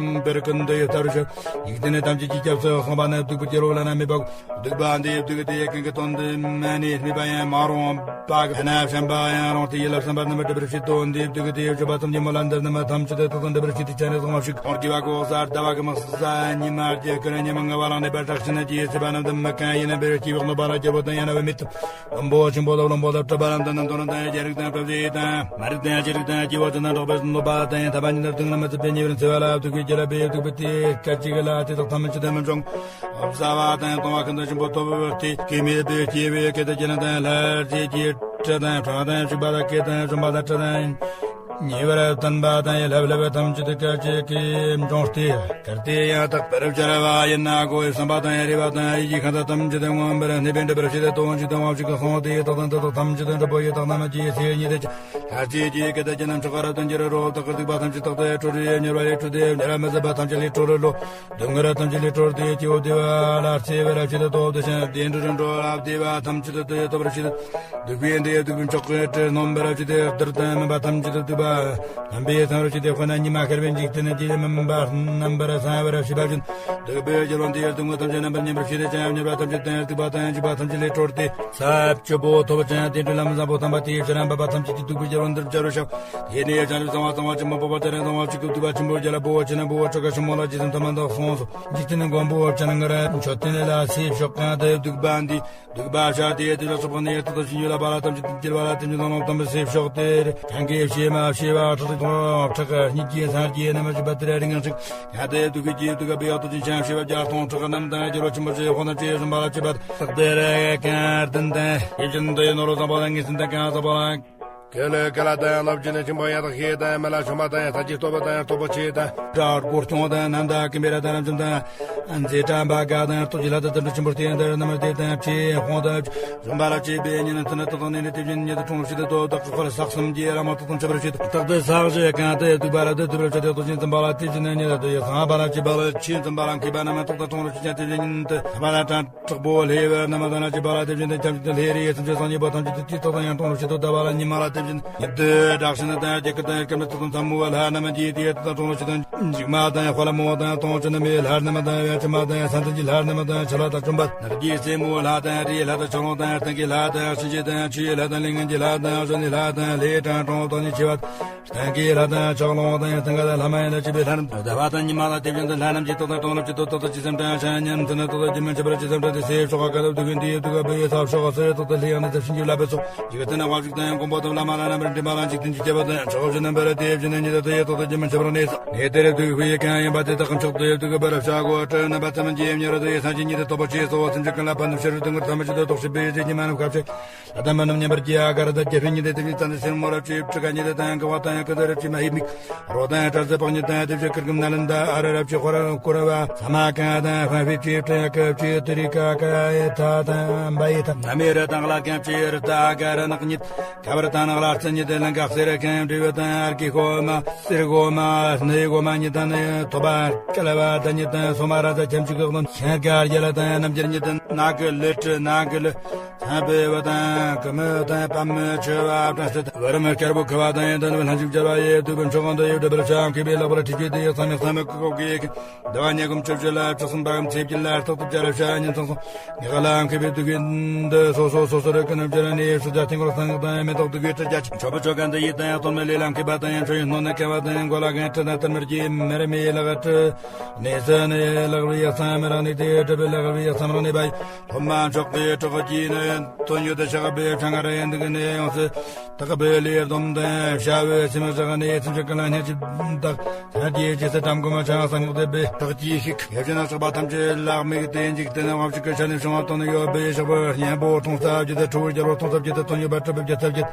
པར་ཀུན་ཏུ་ཡོད་ལྟ་བུར་ཤོག་ཡིད་བརྟན་ནས་ཐམས་ཅད་ཀྱི་སྐྱབས་སུ་སོང་བ་ནི་སྡིག་པའི་རྒྱལ་པོ་བླ་ན་མེད་པ། སྡིག་པ་འདི་ཡི་སྡིག་དེ་ཀུན་གྱི་དོན་དུ་སྨྲས་ནས་སྨྲས་པ་ཡང་མ་རུངས་པ་གི་ན་བྱམས་པ་ཡང་རུང་སྟེ་ཡིད་ལ་བསམ་པ་རྣམ་པར་སྒྲུབ་པར་བྱེད་དོ། འདི་སྡིག་དེ་ཡི་སྤྱོད་པ་ཙམ་གྱིས་སྨོན་ལམ་འདི་རྣམས་ཐམས་ཅད་དེ་དག་ཏུ་འགྲུབ་པར་བྱེད་དེ་ཆ་ནས་སོང་བ་ཞིག་ཁོང་དགེ་བ་གོ་ས་ཟླ་བ་གི་དམག་ས་ཉི་མ་རྒྱལ་ཀུན་ཉི་མ་ལྔ་བ་ལང་ནས་པར་དྲག་ཕྱིན་ན་ཀྱི་སྲིད་པ་རྣམས་དུ་མི་གང་ཡིན་ན་འབེལ་སྐྱེ་བའི་གནོད་པ་ལ་རྒྱལ་པོ་དང་ཡང་ན་བུད་མེད་དང་། བློན་པོ་ཆེན་པོ་དང་བློན་པོ་དང་གྲུབ་པ་རྣམས་དང་རྣམ་རྟོག་རྣམས་དང་རྒྱལ་རིགས་དང་གྲུབ་ཆེན་དང་མ་རིག་དང་ཤེས་རིག་དང་སྐྱེ་བོ་ཅན་དང་གྲོགས་པོའི་གནོད་པ་དང་ཡང་དག་པ་ཉིད་ནི་སྡུག་བསྔལ་མི་བཟད་པའི་ཉེ་བར་འཚེ་བ་ལ་སྡིག་པའི་རྒྱལ་པོས་སྡིག་པའི་དེ་སྐད་ཅིག་ལ་དེ་དག་ཐམས་ཅད་མི་འབྱུང་། བཟའ་བ་དང་བཏུང་བ་ཀུན་ཏུ་ཆེན་པོ་ཐོབ་སྟེ་སྐྱེ་མེད་པའི་སྐྱེ་བོའི་སྐད་དུ་བགྱིས་ན་དང་ལྷ་རྫས་ཀྱི་དྲི་དང་ཕྲེང་བ་དང་བྱུག་པ་དང་སྐད་དང་འཇོམས་པ་དང་དྲི་དང་ཉེ་བར་བསྟན་པ་དང་ཡི་ལྷབ་ལྷབ་ཐམས་ཅད་དེ་སྐད་ཅིག་གིས་འབྱུང་སྟེ། གལ་ཏེ་ཡང་དག་པར་སྦྱར་བ་ཡིན་ན་གོ་བའི་བསམ་པ་དང་ཡང་རེ་བ་དང་ཡིད་ཀྱི་ཁ་ཟས་ཐམས་ཅད་དེ་མངོན་པར་གནས་པས་འགྲུབ་པར་བྱེད་དེ་དོན་ཅི་དང་དབང་ཕྱུག་གི་གསུང་དེ་ཡི་དག་དང་དེ་དག་ཐམས་ཅད་དེ་འགྲུབ་པོ་ཡི་དག་རྣམས་ཀྱི་ཚེ་ཉིད་དེ་ལྷ་རྫས་ཀྱི་སྐད་དེ་ཅི་རྣམས་ཆོ་ག་རབ་ཏུ་འགྱུར་རོ། བདག་གི་སྡིག་པ་ཐམས་ཅད་དག་ཏུ་སྤྲོ་རེ་མྱུར་བ་ལས་སྤྲོ་སྟེ་མྱུར་བ་མི་བཟད་པ་ཐམས་ཅད་ལས་སྤྲོ་རེ་ལོ། སྡུག་བསྔལ་ཐམས་ཅད་ལས་སྤྲོ་སྟེ་སྐྱེ་བོ་བདེ་བ་ལ་བརྩེ་བར་བྱེད་དེ་ཐོབ་ཏུ་ཞིང་བདེ་འགྲོར་འགྲོ་བ་བདེ་བ་ཐམས་ཅད་དུ་ཐོབ་པར་བྱེད། སྡིག་པའི་འདི་ཡི་སྡིག་པའི་མཆོག་གི་དྲི་སྣོམ་པར་བྱེད་དེ་བདུད་དང་མུན་པ་ཐམས་ཅད་དུ་སྡིག་པ་རྣམ་པས་གཙང་བར་བྱེད་དེ་དཔེར་ན་ཉི་མ་ཤར་བའི་འཇིག་རྟེན་གྱི་མུན་པ་རྣམ་པར་སངས་པར་བྱེད་པ་བཞིན། སྡིག་པའི་རྒྱལ་པོ་འདི་ཡི་སྡུག་བསྔལ་ཐམས་ཅད་རྣམ་པར་མྱོང་བར་བྱེད་དེ་ཅང་མྱུར་བ་ཐམས་ཅད་དང་སྡིག་པ་དང་འཇིགས་པ་ཐམས་ཅད་ལས་སྤྲོ་སྟེ་ས་བཅུ་པོ་ཐོབ་ཅིང་བདེ་འགྲོའི་ལམ་བཟང་པོ་དམ་པ་དེའི་ཕྱིར་འབད་པ་ཐམས་ཅད་ཀྱི་སྡིག་པའི་རྒྱལ་ འདིར་བྱ་རུ་ཤོག་དེ་ནས་བྱང་ཆུབ་གསང་བ་གསང་བ་ཆེན་པོ་འཕགས་པ་སྤྱན་རས་གཙང་བ་ཆོས་སྐུ་སྟོན་པ་ཆེན་པོ་རྒྱ་ལ་འབོ་བོ་ཆེ་ན་འབོ་བོ་ཆོ་ག་ཆེན་མོ་ལ་རྗེ་བཙུན་ཐ་མ་དག་སོང་སོ། འཇིག་རྟེན་མགོན་པོ་སྤྱན་སྔར་མཆོད་རྟེན་ལ་སེ་ཤོག་གང་དུ་འདུག་པ་འདི། འདུག་པ་ཤ་དེ་དུས་ལ་སོགས་པ་ནས་རྟག་ཏུ་ཞིང་རྒྱུད་ལ་པ་ལ་ཐམས་ཅད་དུ་སྐྱེལ་བ་ལ་དེ་ཉིད་དང་ལོངས་དམ་པའི་སེ་ཤོག་སྟེ། གང་གིས་བྱེ་མ་བྱེ་བ་ཁྲག་ཁྲག་ཁྲག་གཉིས་ཀྱི་སངས་རྒྱས་རྣམ་པར་བཞུགས་པ་དེར་རིང་ངང་ཞིག་ཡང་དེ་དུས་ཀྱི་དུས་སྐབས་པའི་འོག་ཏུ་ཅི་ཆང་བྱེ་བ་བརྒྱ་སྟོང་ཕྲག་རྣམས་དང་རྒྱལ་བ་ཆེན་པོ་ཆེ་དཔག་བསམ་ཅི་བཟུང་བ་ལ་བྱེད་པ་དག་དེར་གང་ལྡན་དང་ཡིད་ཅན་དུ་ཡིན་ནོ་རོ་བཟང་པོ་དང་ངེས་ཟིན་དང་གང་བཟང་པོ་དང་། གལ་གལ་དང་སློབ་ཆེན་ཆེན་པོ་ཡང་དག་ཤེས་དང་མི་ལ་ཆུང་བ་དང་ས་ཀྱི་སྟོབས་དང་སྟོབས་པོ་ཆེ་དང་། དྲག་སྒོ་སྐྱོང་དང་ནམ་དང་ཀུན་པའི་ར་དང་རབ་འབྱམས་དང་། མཛེས་དྲག་འབའ་ག་དང་སྟོབས་ཀྱི་ལྷ་དང་དུད་འགྲོ་ཆེན་པོ་སྟེ་དང་རྣམ་པར་དེ་དང་ཆེ་དཔོན་དང་བཟུམ་པ་ལ་བྱེད་པའི་ཉེ་རྣམས་ཐ་ན་ཏག་ཏག་ནས་ནི་དེ་བཞིན་ཉེ་དུ་གྲོང་ལ་ཞིག་ཏུ་དོ་བདག་གི་ཁར་ས་གསུམ་གྱི་ར་མ་ཏག་ཏག་འཆི་བར་བྱེད་དུ་རྟག་ཏུ་ས་གཞི་གང་དུ་ཡོད་དུ་བ་ར་དུ་དུ་བར་བྱ་དེ་ཏོ་ཅན་ཙམ་པ་ལ་དེ་བཞིན་ཉེ་ར་དུ་ཡོད་ས་པ་ལ་བྱེད་པ་ལ་ཆེ་ཙམ་པ་ལ་མཁས་པ་རྣམས་ཏག་ཏག་གྲོང་ལ་ཞིག་ཀྱང་དེ་བཞིན་ཉེ་དུ་ས་པ་ལ་དྲག་དྲག་པོ་ལྷའི་བུ་རྣམས་དང་ན་ཅི་པ་ལ་དེ་བཞིན་དུ་ཁྱབ་བྱེད་དུ་ལྷའི་རིགས་སུམ་ཅུ་སོ་གཉིས་པོ་ཐམས་ཅད་དུ་དུས་ཐོག་དང་ཡང་སྟོང་ལོ་ཕྱེད་དུ་ཟླ་བ་ལ་ཉི་མ་ལ་དེ་བཞིན་ཉི་དུ་དྲག་ཤིང་དང་རྒྱ་གར་དང་སྐར་མའི་ཐོག་དང་ཚ་མོ་བ་ལྷ་རྣམས་ཀྱི་དེ་དུ་དང་སྟོང་ལོ་ཕྱེད་དང་འཇིགས་མ་དང་དཔའ་ལ་མོ་དང་སྟོང་ཆེན་མའི་ལྷ་རྣམས་དང་ཡང་ཆེན་མ་དང་ཡང་ས་འཛིན་གྱི་ལྷ་རྣམས་དང་ཆ་ལ་དང་བཅོམ་པ་ནགས་ཀྱི་སྲས་མོའི་ལྷ་དང་རིའི་ལྷ་དང་ཆ་ལོང་དང་སྟེང་གི་ལྷ་དང་གཤིན་རྗེ་དང་ཆུའི་ལྷ་དང་ལས་ངན་གྱི་ལྷ་དང་གཞན་གྱི་ལྷ་དང་ལྷའི་དྲང་གྲོང་དང་ཉི་ཆེ་བ། སྟེང་གི་ལྷ་དང་ཕྱོགས་ལོང་དང་སྟེང་ག་ལ་ལྷ་མ་ཡིན་ལ་བཅས་པའི་ལྷ་རྣམས་ཟླ་བ་དང་ཉི་མ་ལ་དེ་བཞིན་དུ་ལྷ་རྣམས་ཀྱི་ཏོག་དང་སྟོང་ལོ་ཕྱེད་དུ་ཏོག་ཏུ་ཅི་བསམ་དྲན་ཤ་ཉམས་ཚུལ་ནི་ཏོག་ཏུ་རྒྱུན་མི་འཆད་པར་ཅི་བསམ་དྲན་ཏེ་སེ་ཤོག་ག་ལ་དུ་གིན་དེའི་དུ་ག་བུ་ཡི་ས་ཤོག་ག་སེ་ཏོག་ཏུ་ལྷའི་ཡང་ནི་ཚབ་ཤིན་ཅི་ལ་བུ་སོགས་ཡི་གེ་ཏི་ན་དབང་ཕྱུག་དང་མགོན་པོ་དང་བླ་མ་ལ་རྣམ་པར་འདྲེན་པ་ལ་འཇིག་རྟེན་གྱི་ཁྱད་པར་དང་ཕྱོགས་བཅུ་རྣམ་པར་དེ་བཞིན་དུ་ཉིད་དུ་དེ་ཡི་ཏོག་ཏུ་རྒྱུན་མི་འཆད་པར་གནས་སོ། ངེས་དེར་དུ་བུ་ཡི་གང་ཡིན་པ་དེ་དག་གི་མཆོག་ཏུ་ཡོད་དུ་གི་བུ་རབ་ཤ་གོ་སྤྲོ་ན་པ་ཚ་མི་འཇིགས་ཉེ་རུ་དུ་ཡི་ས་ཅི་ཉིད་དུ་ཐོབ་པོ་ཆེ་སོ་སེམས་ཅན་ཀུན་ལ་ཕན་ཐོགས་ཕྱིར་དུ་དངོས་ཐ་མ་ཅི་དུ་དོགས་ཤིག་པའི་རྗེས་ཀྱི་མ་ནུབ་ཁ་ཕྱེ། ལྷ་དང་མི་རྣམས་མཉམ་པར་རྒྱལ་ཨ་ག་ར་དང་རྒྱལ་ཕྲན་ཉིད་དུ་དེ་བཞིན་ཙམ་དུ་སེར་མོ་རབ་ཅིག་ཕྲུ་ག་ཉིད་དུ་དང་ཀ་བ་དང་ཡང་ཀི་དུ་རབ་ཅིག་མ་ཧེ་མིག་རོ་དང་ཡང་དྲག་ཟེར་པགས་ཉིད་དང་དེ་བཞིན་ཀིར་ཀིམ་ན་ལན་ད་ཨ་ར་རབ་ཅིག་ཧོ་ར་ཀུ་ར་བ་ས་མ་ཀ་དང་ཧྥ་ཧྥི་ཅིག་ཕྲན་ཡ་ཀབ་ཅིག་ཏི་རི་ཀ་ཀ་ཡེ་ཐ་དང་བ་ཡེ་ཐ་ན་མེ་ར་དང་ལ་ཀམ་ཅིག་རི་ད་ཨ་ག་ར་ནག་ཉིད་ཀ་བར་དང་ནག་ལ་རྩི་ཉིད་དུ་ལན་ག་སེ་ར་ཀམ་དྲི་བ་དང་ཨར་ཀི་ཧོ་མ་སེར་ཧོ་མ་སྣེ་ཧོ་མ་ཉིད་དང་ནི་ཐོ་བ་ཀ་ལ་བ་ད་ཉིད་དང་སོ་མ་ར་ད་ཁྱམ་ཅིག་གི་ལོན་ཤན་ག་རྒྱ་ལ་དང་རྣམ་རྒྱལ་ཉིད་དུ་ནག་གི་ལི་ཁྲི་ནག་གི་ལི། ཐན་པའི་བུ་དང་ཀུ་མུ་དང་པདྨ་ཆེ་བ་བྲང་སེ་བུ་རམ་དཀར་པོ་ཁུ་བ་དང་ཡོན་ཏན་ལྷན་ཅིག་སྦྱར་བ་ཡི་དུ་བུ་མཆོག་གང་དུ་ཡོད་འདྲ་བར་བྱ་མཁས་པའི་ལག་པར་ཁྲིད་ཀྱི་དེ་ཡི་ཚང་མི་ཚང་མི་ཀུ་ཀོ་གི་ཡི་གེ་འདི་བ་ཉེ་གུམ་ཆུ་བཞི་ལ་བཅུ་གསུམ་པའམ་ཚེ་བརྒྱད་ལ་རྟག་ཏུ་སྦྱར་བྱ་ཉིན་ཚང་སོང་ངེ་ག་ལ་མཁས་པའི་དུ་གི་འདི་སོ་སོ་སོ་སོ་རེ་ཀུན་སྦྱར་ནས་སུ་ཇ་ཐེང་གོར་སང་དང་མེ་ཏོག་དུ་གི་ཁྲི་རྒྱ་ཆེན་ཆོ་བུ་ཆོ་ག་འདི་ཡི་དང་ཡང་སྟོན་མི་ལས་ལ་མཁས་པ་དང་ཡང་ཆོས་ཡིན་སྣོད་ནི་མཁས་པ་དང་ཡང་མགོ་ལ་གན་ཁྲི་དང་ཐར་མི་རྒྱས་མེ་ར་མེ་ཡི་ལག་ཁྲི་གནས་སུ་ནི་ལག་པའི་ཡག་ཚང་མི་རང་ནི་དེ་གྲུབ་པའི་ལག་པའི་ཡག་ཚང་རང་ནི་བ་ཡི། ཐོབ་མ་མཆོག་གི་གྲོགས་ཀྱིས་ནི་དོན་ཡོད་དུ་ཞག་པའི་བྱང་ང་ར་ཡན་དུ་གི་ནི་ཡོངས་སུ་དག་པའི་ལས་སྡོམ་དང་བྱ་བའི་སེམས་བཞག་ནས་སེམས་ཅན་ཀུན་ལ་སྙན་ཅིག་བདག་ཐར་གྱི་རྗེས་སུ་དམ་གོ་མ་ཆང་སང་ཉོག་སྟེ་བའི་བདག་གིས་ཤིག་ཡོད་ཅན་ན་ཆགས་པ་ཐམས་ཅད་ལག་མིག་དེ་འཇིག་རྟེན་ན་དབང་ཕྱུག་གི་ཆ་ནས་བྱུང་བ་དོན་ཡོད་པའི་ཞག་པར་གཉེན་པོ་མཐོང་ས་བརྒྱུད་དེ་ཁྲོ་བོའི་རྒྱལ་པོ་མཐོང་ས་བརྒྱུད་དེ་དོན་ཡོད་པ་གྲུབ་པའི་རྒྱལ་ཚབ་བརྒྱུད་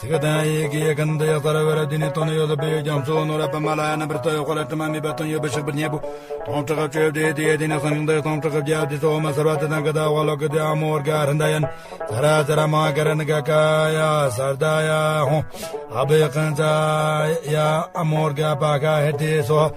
ཚིག་དང་ཡི་གེ་ཀུན་ཏུ་ཡག་ས་ར་བའི་ར་དུས་ནས་དོན་ཡོད་པའི་རྒྱ་མཚོ་ནོར་བུ་པདྨ་ལ་ཡ་རྣམ་པར་དོ་ཡོད་དཔལ་དྲི་མ་མེད་པ་དོན་ཡོད་པའི་ཞག་པར་གཉེན་པོ། སྟོང་ཕྲག་བཅུ་བདུན་དེ་དེ་ནས་སང་ཉིན་དེ་སྟོང་ཕྲག་བརྒྱད་དེ་ཚོ་མ་སར་བ་དེ་དང་ག་ད་བ་ལོ་གི་དེ་ཨ་མོར་ག་རན་ད་ཡན་ས་ར་ས་ར་མ་ག་རན་ག་ཀ་ཡ་སར་ད་ཡ་ཧོ་ཨ་བེ་ཀན་ཙ་ཡ་ཨ་མོར་ག་པ་ག་ཧེ་དེ་སོ།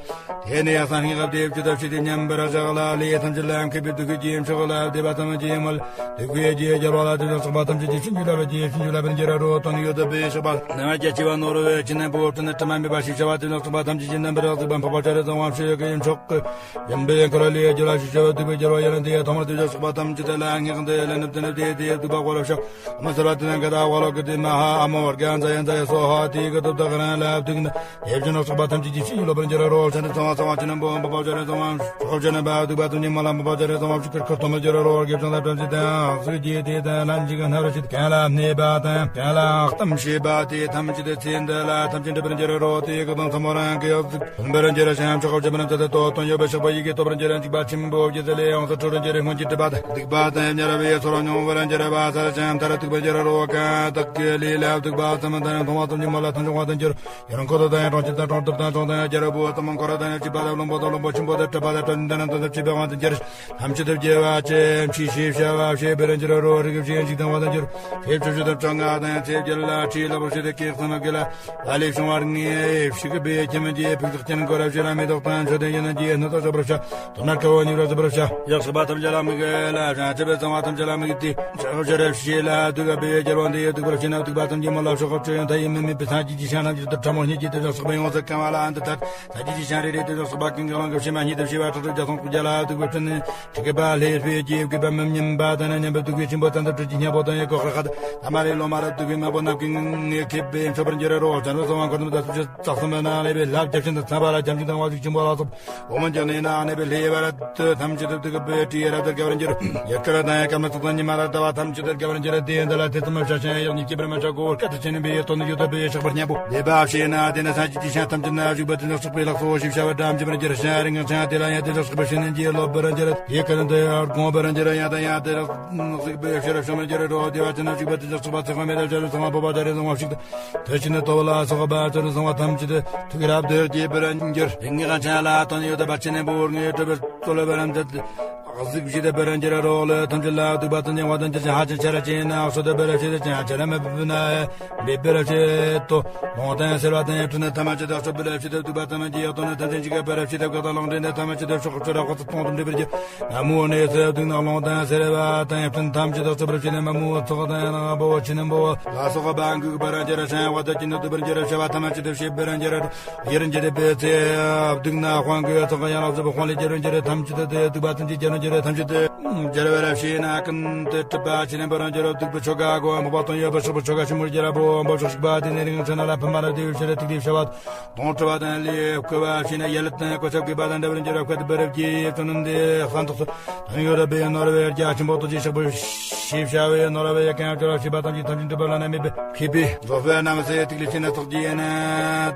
དེ་ནས་ཡ་སང་ཉིན་ག་དེ་བཅུ་དང་བཞི་དེ་མཉམ་པར་བཞག་ལ་ལས་ཐམས་ཅད་ལ་མཁས་པའི་ཐུགས་ཀྱི་རྗེས་ཕྱོགས་ལ་བདེ་བ་ཐམས་ཅད་མ་ལ་ཐུགས་ཀྱི་རྗེས་རྒྱལ་བ་ལ་དེ་དང་ཚོགས་པ་ཐམས་ཅད་ཀྱི་ཆུན་གྱི་ལ་བའི་རྗེས་ཆུན་གྱི་ལ་བའི་འགྱུར་རོ་དོན་ཡོད་དུ་བའི་ཞག་པ་ནམ་རྒྱ་ཆེ་བ་ནོར་བའི་ཅི་ནས་བུ་དྲི་ནི་དྲི་མ་མེད་པ་ཞིག་བྱ་བ་དེ་དང་ཚོགས་པ་ཐམས་ཅད་ཀྱི་རྣམ་པར་རག་ཟིག་པ་འཕགས་པ་ཆ་རེ་ཚང་བ་ཞིག་གི་ཡུམ་མཆོག་གི། ཡིན་པའི་འཁོར་ལོ་ལས་རྒྱུ་ལ་ཞིག་བྱ་བ་ཐུག་པའི་རྒྱལ་བ་ཡ་ལན་དེ་ཡ་ཐོག་མར་དུ་ཡ་ཚོགས་པ་ཐམས་ཅད་དེ་ལ་ངེས་ཁང་དེ་ལ་ནུབ་དེ་ནུབ་དེ་དེ་ཡ་ཐུག་པ་གོ་ལ་ཤོག་མ་སར་བ་དེ་ན་ག་ད་བ་ལོ་གི་དེ་མ་ཧ་ཨ་མོ་བར་ག་ཛ་ཡ་ཛ་ཡ་སོ་ཧ་དེ་གི་ཐུབ་ད་ག་རང་ལ་ཐུག་ན་དེ་བཞིན་ལ་ཚོགས་པ་ཐམས་ཅད་ཀྱི་ཕྱི་ཡི་ལོ་པར་འགྱུར་རོ་ཆ་འདི་ཚང་བ་ཚང་བ་ཅི་ན་འབུམ་འབུམ་པ་ཅ་རེ་ཚང་བ་ཤོག་ཅ་ན་བ་ཐུག་པ་དུ་ཉི་མ་ལ་འབུམ་པ་ཅ་རེ་ཚང་བ་ཤིག་ཁར་ཁར་ཐོག་མར་འགྱུར་རོ་དགེ་བྱང་ལ་བྲམ་ཟེ་དང་གཟུགས་ཀྱི་དེ་དང་ལན་ཅིག་སྣ་ར་ཞིག་གང་ལ་གནས་པ་དང་གང་ལ་གཏམ་བྱེད་པ་དེ་ཐམས་ཅད་དེ་ཚེ་འདི་ལ་ཐམས་ཅད་འགྲུབ་པར་འགྱུར་རོ། དེ་ཡི་གི་དང་ཚང་མ་རང་གི་ཡོད་ཚིག་ལྷུན་པར་འགྱུར་ཞིང་ཆོག་གོ་ཇི་མ་རང་ཚ་དེ་ཏོ་དོན་ཡོད་པའི་ཞགས་པ་ཡི་གེ་ཐོབ་པར་འགྱུར་འཇིགས་པ་ཆེན་པོ་བརྒྱད་དེ་ལས་ཡོངས་སུ་འཁྲུལ་བར་འགྱུར་སྔོན་གྱི་སྒྲིབ་པ་དང་སྡིག་པ་དང་དམྱལ་བའི་ཚོར་བ་མྱོང་བར་འགྱུར་བ་ས་ལ་ཅན་མཐར་ཐུག་པར་འགྱུར་རོ། གང་དག་གི་ལས་ལ་ཐུག་པ་ཙམ་དང་མཐོང་བ་ཙམ་གྱིས་མོ་ལ་ཐམས་ཅད་དབང་དུ་འགྱུར། ཡང་འཁོར་དང་ཡང་གྲོང་ཁྱེར་དང་གྲོང་གསེབ་དང་ཚོང་དང་ཡང་རྒྱལ་པོ་ཙམ་འཁོར་དང་ཡང་བྱིས་པ་དང་བློན་པོ་དང་བློན་པོ་ཆེན་པོ་དང་གྲུབ་པ་དང་གྲུབ་ཆེན་དང་རྣམ་ཐར་དང་བྱིས་པའི་དབང་དུ་འགྱུར། ཐམས་ཅད་དུ་དགེ་བ་ཅན་མཆིས་ཞེས་བྱ་བ་ཞེས་པར་འགྱུར་རོ། རིགས་ཀྱི་བྱིན་གྱིས་དང་བ་དང་འགྱུར། ཚེ་བཅུ་བཞི་དང་བཅོ་ལྔ་དང་ཚེ་བརྒྱད་ལ་ཁྲིད་ལ་བར་ཞེས་ཏེ་སྐད་གསུམ་དགེ་ལ་བ་ལས་བྱུང་བར་ངེས་ཤིག་པའི་ཁྱིམ་གྱི་ཕུག་ཐག་ཅན་གོ་ར་ཞེས་ར་མེ་ཏོག་དང་མཆོད་རྟེན་ཡིན་ན་འདིའི་སྣོད་དུ་གསོག་པར་བྱ། དོན་ན་ཁ་བ་ཉིད་ར་གསོག་པར་བྱ། ཡག་ཤི་པ་ཐམས་ཅད་ལ་མི་དགེ་ལ་བྱང་ཆུབ་པའི་གསང་བ་ཐམས་ཅད་ལ་མི་དགེ་སྟེ། ཆགས་ཤར་ཞེས་ལ་དུག་པའི་རྒྱལ་བ་འདི་ཡི་དུག་པར་ཤེས་ན་དུག་པ་ཐམས་ཅད་མ་ལ་ཤོག་ཁབ་ཆོས་ཡང་མཐའ་ཡས་མིན། མེད་པའི་སངས་རྒྱས་ཀྱི་ཞིང་རྣམས་ཀྱི་དུར་ཕྲ་མོ་སྙེད་ཀྱི་དེ་ལ་སོགས་པ་ཡོངས་སུ་གང་བ་ལ་ཨ་འདི་ལྟར། སངས་རྒྱས་ཀྱི་ཞིང་རེ་རེ་དེ་ལ་སོགས་པ་ཀུན་གྱི་ཀློང་གི་ཕྱེ་མ་སྙེད་དུ་ཕྱེ་བ་ཁྲག་ཁྲིག་བརྒྱ་སྟོང་དྲུག་བརྒྱ་ལ་ཐུག་པའི་སྤྲིན་ནི། ཁྲི་ཀའི་བ་ལྷའི་སྤོས་ཀྱིས་བསྐོས་པ་མི་མཉམ་པ་དང་ནི་མཉམ་པར་བདུག་པའི་ཆུན་པོ་ཙན་དན་སྤྲིན་གྱི་སྙིང་པོ་དང་ཡི་གེ་ཁ་ཁ་དང་། ཐ་མ་ལས་ལོ་མ་རབ་བདུག་པའི་སྨན་པོ་རྣམས་ཀྱིས་ངེས་ཁེབས་པས་མཆོད་པར་འགྱུར་རོ། བྱང་ཆུབ་སེམས་དཔའ་འཁོར་དང་དུས་སུ་ཆགས་སུ་མི་སྣང་ལས་པའི་ལྷ་བརྒྱ་བྱིན་དང་ཚངས་པ་ལ་བྱམས་ཆུ་དང་དབང་ཕྱུག་ཆེན་པོ་ལ་སོགས་པ། འོ་མ་འཇམ་ནས་ན་ནས་པའི་ལྷའི་བར་དུ་ཐམས་ཅད་དུ་བདུག་པའི་དྲི་ཡི་རབ་ཏུ་དགའ་བར་འགྱུར། ཡུལ་དཀར་དང་ཡང་སྐར་མ་ཚོགས་དང་ཉི་མ་ར་ཟླ་བ་ཐམས་ཅད་དུ་དགའ་བར་འགྱུར། དེ་ཡི་འདི་ལ་ཐེ་ཚོམ་མ་བྱ་ཞིང་ཡང་ཡིད་ཆེས་པར་མ་བྱ། གོ་བོར་སྐད་དུ་ཆེ་ནས་པའི་དོན་ཡོད་དོ་པའི་ཕྱག་པར་སྙན་པོ་འདེབས་པ་བྱས་ན། དེ་ནི་སངས་རྒྱས་ཀྱི་ཞིང་ཐམས་ཅད་ན་བཞུགས་པ་དེ་ལ་སོགས་པའི་ལག་སོ་ཞེས་བྱ་བ་འགྲམ་ཅི་བར་འགྱུར་ཞིང་། རིང་ཞིང་དེ་ལ་ཡང་དེ་ལ་སོགས་པའི་ཕྱི་ནས་ཀྱི་སློབ་པར་འགྱུར། དེའི་ཁ་ནི་དེ་ཡང་དགོངས་པར་འགྱུར། ཡང་དང་ཡང་དེ་ལ་གཟིགས་པའི་ཕྱིར་བྱོན་པར་འགྱུར་རོ། བདེ་བ་ཅན་ན་བཞུགས་པ་དེ་ལ་སོགས་པ་ཚེ་དཔག་མེད་དང་བྱ་རུང་ཚངས་པ་འཕགས་པ་བྱ་རུང་ཚངས་པ་ཞིག་ཏུ། དེ་ཕྱིར་ནི་ལྟོ་བ་ལ་སོགས་པ་བྱ་རུང་ཚངས་པ་ཐམས་ཅད་ཐུགས་རབ་ཏུ་དགྱེས་པར་འགྱུར། རིགས་ངེས་ཅན་ལ་དོན་ཡོད་པ་ཕྱི་ནས་བོར་ངེས་གྲུབ་པའི་སོ་ལ་བར་འདི་གཟིགས་ཤིང་དད་པར་འགྱུར་རོ། ལས་ཐམས་ཅད་ལ་སྡིག་པ་དང་ཉེས་པ་དང་བཅས་ཤིང་ཧ་ཅང་ཆེ་ར་ཅན་ན་གསོད་པར་བྱེད་ཅིང་ཆེ་ར་མི་ཕོད་ན་འབེབས་པར་བྱེད་དོ། ལོང་དང་སེར་བ་དང་ཡང་སྤྲིན་ནི་ཐ་མ་ཅི་དག་གསོད་པར་བྱེད་དོ། སྡིག་པ་ཐ་མ་གྱི་ཡག་དོན་ནི་ཐམས་ཅད་འཇིག་པར་བྱེད་དོ། གང་དག་ལོང་སྤྲིན་ནི་ཐ་མ་ཅི་དག་ཕྱོགས་བཅུ་ར་འཁོར་ཚོགས་སྟོང་དུ་འདྲེས་པར་འགྱུར། ན་མོ་ནི་སེར་སྡིག་ནག་ལོང་དང་སེར་བ་དང་ཡང་སྤྲིན་ཐམས་ཅད་དག་གསོད་པར་བྱེད་ནི་མ་མོའི་ཚོགས་དང་ཡང་ན་འབའ་བོ་ཆེ་ནི་འབའ་བོ་ལ་སོགས་པ་འགུགས་པར་འགྱུར་ཞིང་བ་དག་གིས་ནི་བདུག་པར་འགྱུར། བྱ་བ་ཐ་མ་ཅི་དག་བྱེད་པར་འགྱུར། ཡེ་རུ་འགྱུར་པའི་ཚེ། སྡིག་ནག་དཔུང་གི་ཚོགས་ཡང་ལ་སོགས་པའི་དཔུང་ལས་རྒྱལ་བར་འགྱུར། ཐམས་ཅད་དུ་དེ་སྡིག་པ་ཐམས་ཅད་རྒྱལ་བར་འགྱུར། ཐམས་ཅད་དུ་རྒྱལ་བར་བྱེད་ན་ཀུན་ཏུ་གྲུབ་པ་ཆེ་ནས་འབར་བར་འགྱུར། སྡིག་པའི་ཆོ་ག་སྒོ་འཕགས་པ་དོན་ཡོད་པ་སོགས་པའི་ཆོ་ག་ཆེན་པོར་འགྱུར་ར་བོ། འབའ་ཕྱོགས་ཞིག་པ་དེ་ནས་རིང་ཆེན་ལ་ཕན་པ་ན་དེ་བའི་ཕྱིར་ཐུགས་དེ་བྱ་བ་དང་སྤྲུལ་པ་དང་ལས་བསྐོས་པ་བྱས་ན་ཡ་ལད་དང་གོ་ཆ་བགོས་པ་དང་འདྲ་བར་འགྱུར་ར། བཀའ་དེ་འབར་བར་གྱིས་བཙུན་ནམ་དེ་ལྷ་འདོགས་སུ་དོན་ཡོད་ར་བའི་ནོར་བའི་རྒྱ་ཆེན་པོ་ཐོགས་ཀྱི་ཞག་པོ་ཞེས་བྱ་བའི་ནོར་བའི་ཡ་གང་ཡང་བཅོལ་བ་བྱེད་པ་ཐམས་ཅད་ཐམས་ཅད་འགྲུབ་པ་བླ་ན་མེད་པའི་མཁས་པའི་རྫོགས་པའི་རྣམ་སེ་ཐིག་ལེ་ཆེ་ན་ཚོགས་ཀྱི་ཡན་ན་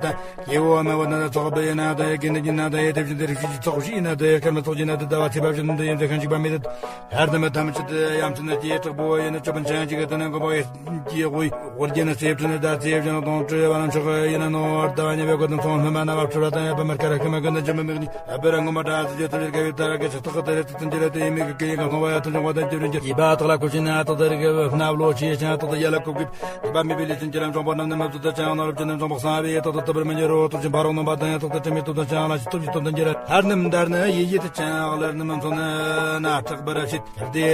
དང་། སྐྱེ་བོ་དམན་པོ་དང་ཚོགས་པའི་ཡན་ན་དང་། ཡེ་དེ་བཞིན་དུ་རིགས་བཞི་ཡི་ཚོགས་བཞི་ཡིན་ན་དང་། ཡེ་སྐར་མའི་ཚོགས་བཞི་ཡིན་ན་དང་། ཟླ་བ་ཚེས་པ་བཞི་ཡིན་ན་དང་། ཡེ་འདྲ་ཁན་གཅིག་པ་མེད་དུ་ལྷ་རྣམས་ཐམས་ཅད་དུ་ཡ་མཚན་ནི་སྐྱེ་དྲག་པོ་ཡིན་ན་ཅོ་བན་ཆང་གཅིག་གི་དེ་ནི་མགོན་པོ་ཡེ་གི་དབུ་རྒྱན་ནི་སེ་བྲི་ནི་ཟླ་ཚེས་བཞི་ནི་དང་སྤྲུལ་བ་རྣམས་མཆོག་ཡིན་ན་ནོར་ཟླ་བ་ཉེ་བའི་སྒོ་དང་མཚུངས། སྨིན་མ་ན་བ་སྤྲུལ་བ་དང་ཡ་པ་མར་ཀ་ར་ཁི་མ་ཀུན་དང་འཇིགས་མེད་མིག་ནི། ཨ་བེ་ར་ངོ་མ་དྲག་ཚུལ་གྱི་ཐམས་ཅད་དགའ་བའི་ཏ་ར་གི་ཆ་ཐག་གི་ཏ་རེ་ཚིག་ཙམ་གྱི་ར་དེ་ཡི་མིག་གི་སྐད་ཡིག་གང་མཐོང་བ་ཡ་ཐམས་ཅད་ངོ་དང་བཅུ་རིན་གྱི་ཡིད་པ་དག་ལ་གོ་ཤེས་ན་དག་ཏུ་རིག་གི་སྣབས་ལོ་ཆེ་ཞིང་དག་ཏུ་ཡ་ལ་གོ་གི་ཐོས་པ་མེད་པའི་ལས་ཅན་གྱི་ར་འབྱུང་པོ་རྣམས་ནི་མི་བཟོད་དུ་ཅང་ནོར་བཅུ་ནི་འབྱུང་པོ་གསང་བའི་དག་ཏུ་ཐུབ་པར་མི་འགྱུར་རོ། དུག་ཅན་ཕ་རོལ་ནང་པ་དང་ཡང་དག་ཏུ་དྲི་མེད་སྟོབས་དང་ཅང་ལ་ཞིག་སྟོབས་ཀྱི་སྟོབས་དང་འགྱུར། ལྷ་རྣམས་འདར་ནི་ཡི་ཡིད་དུ་ཅང་ལར་ནི་མི་མཚོན་ན་སྐྲག་པར་བྱེད། དེ་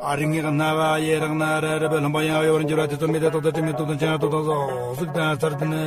ཨ་རིགས་ངེས་རྣ་བ་ཡི་རང་ན་ར་རི་བོ་ལྷུང་པ་ཡང་གཡོ་བར་འགྱུར་བ་དེ་ཚོ་མི་དེ་དག་ཏུ་དྲི་མེད་སྟོབས་དང་ཅང་སྟོབས་དང་གཟུགས་དང་ཚར་དུ་ནི།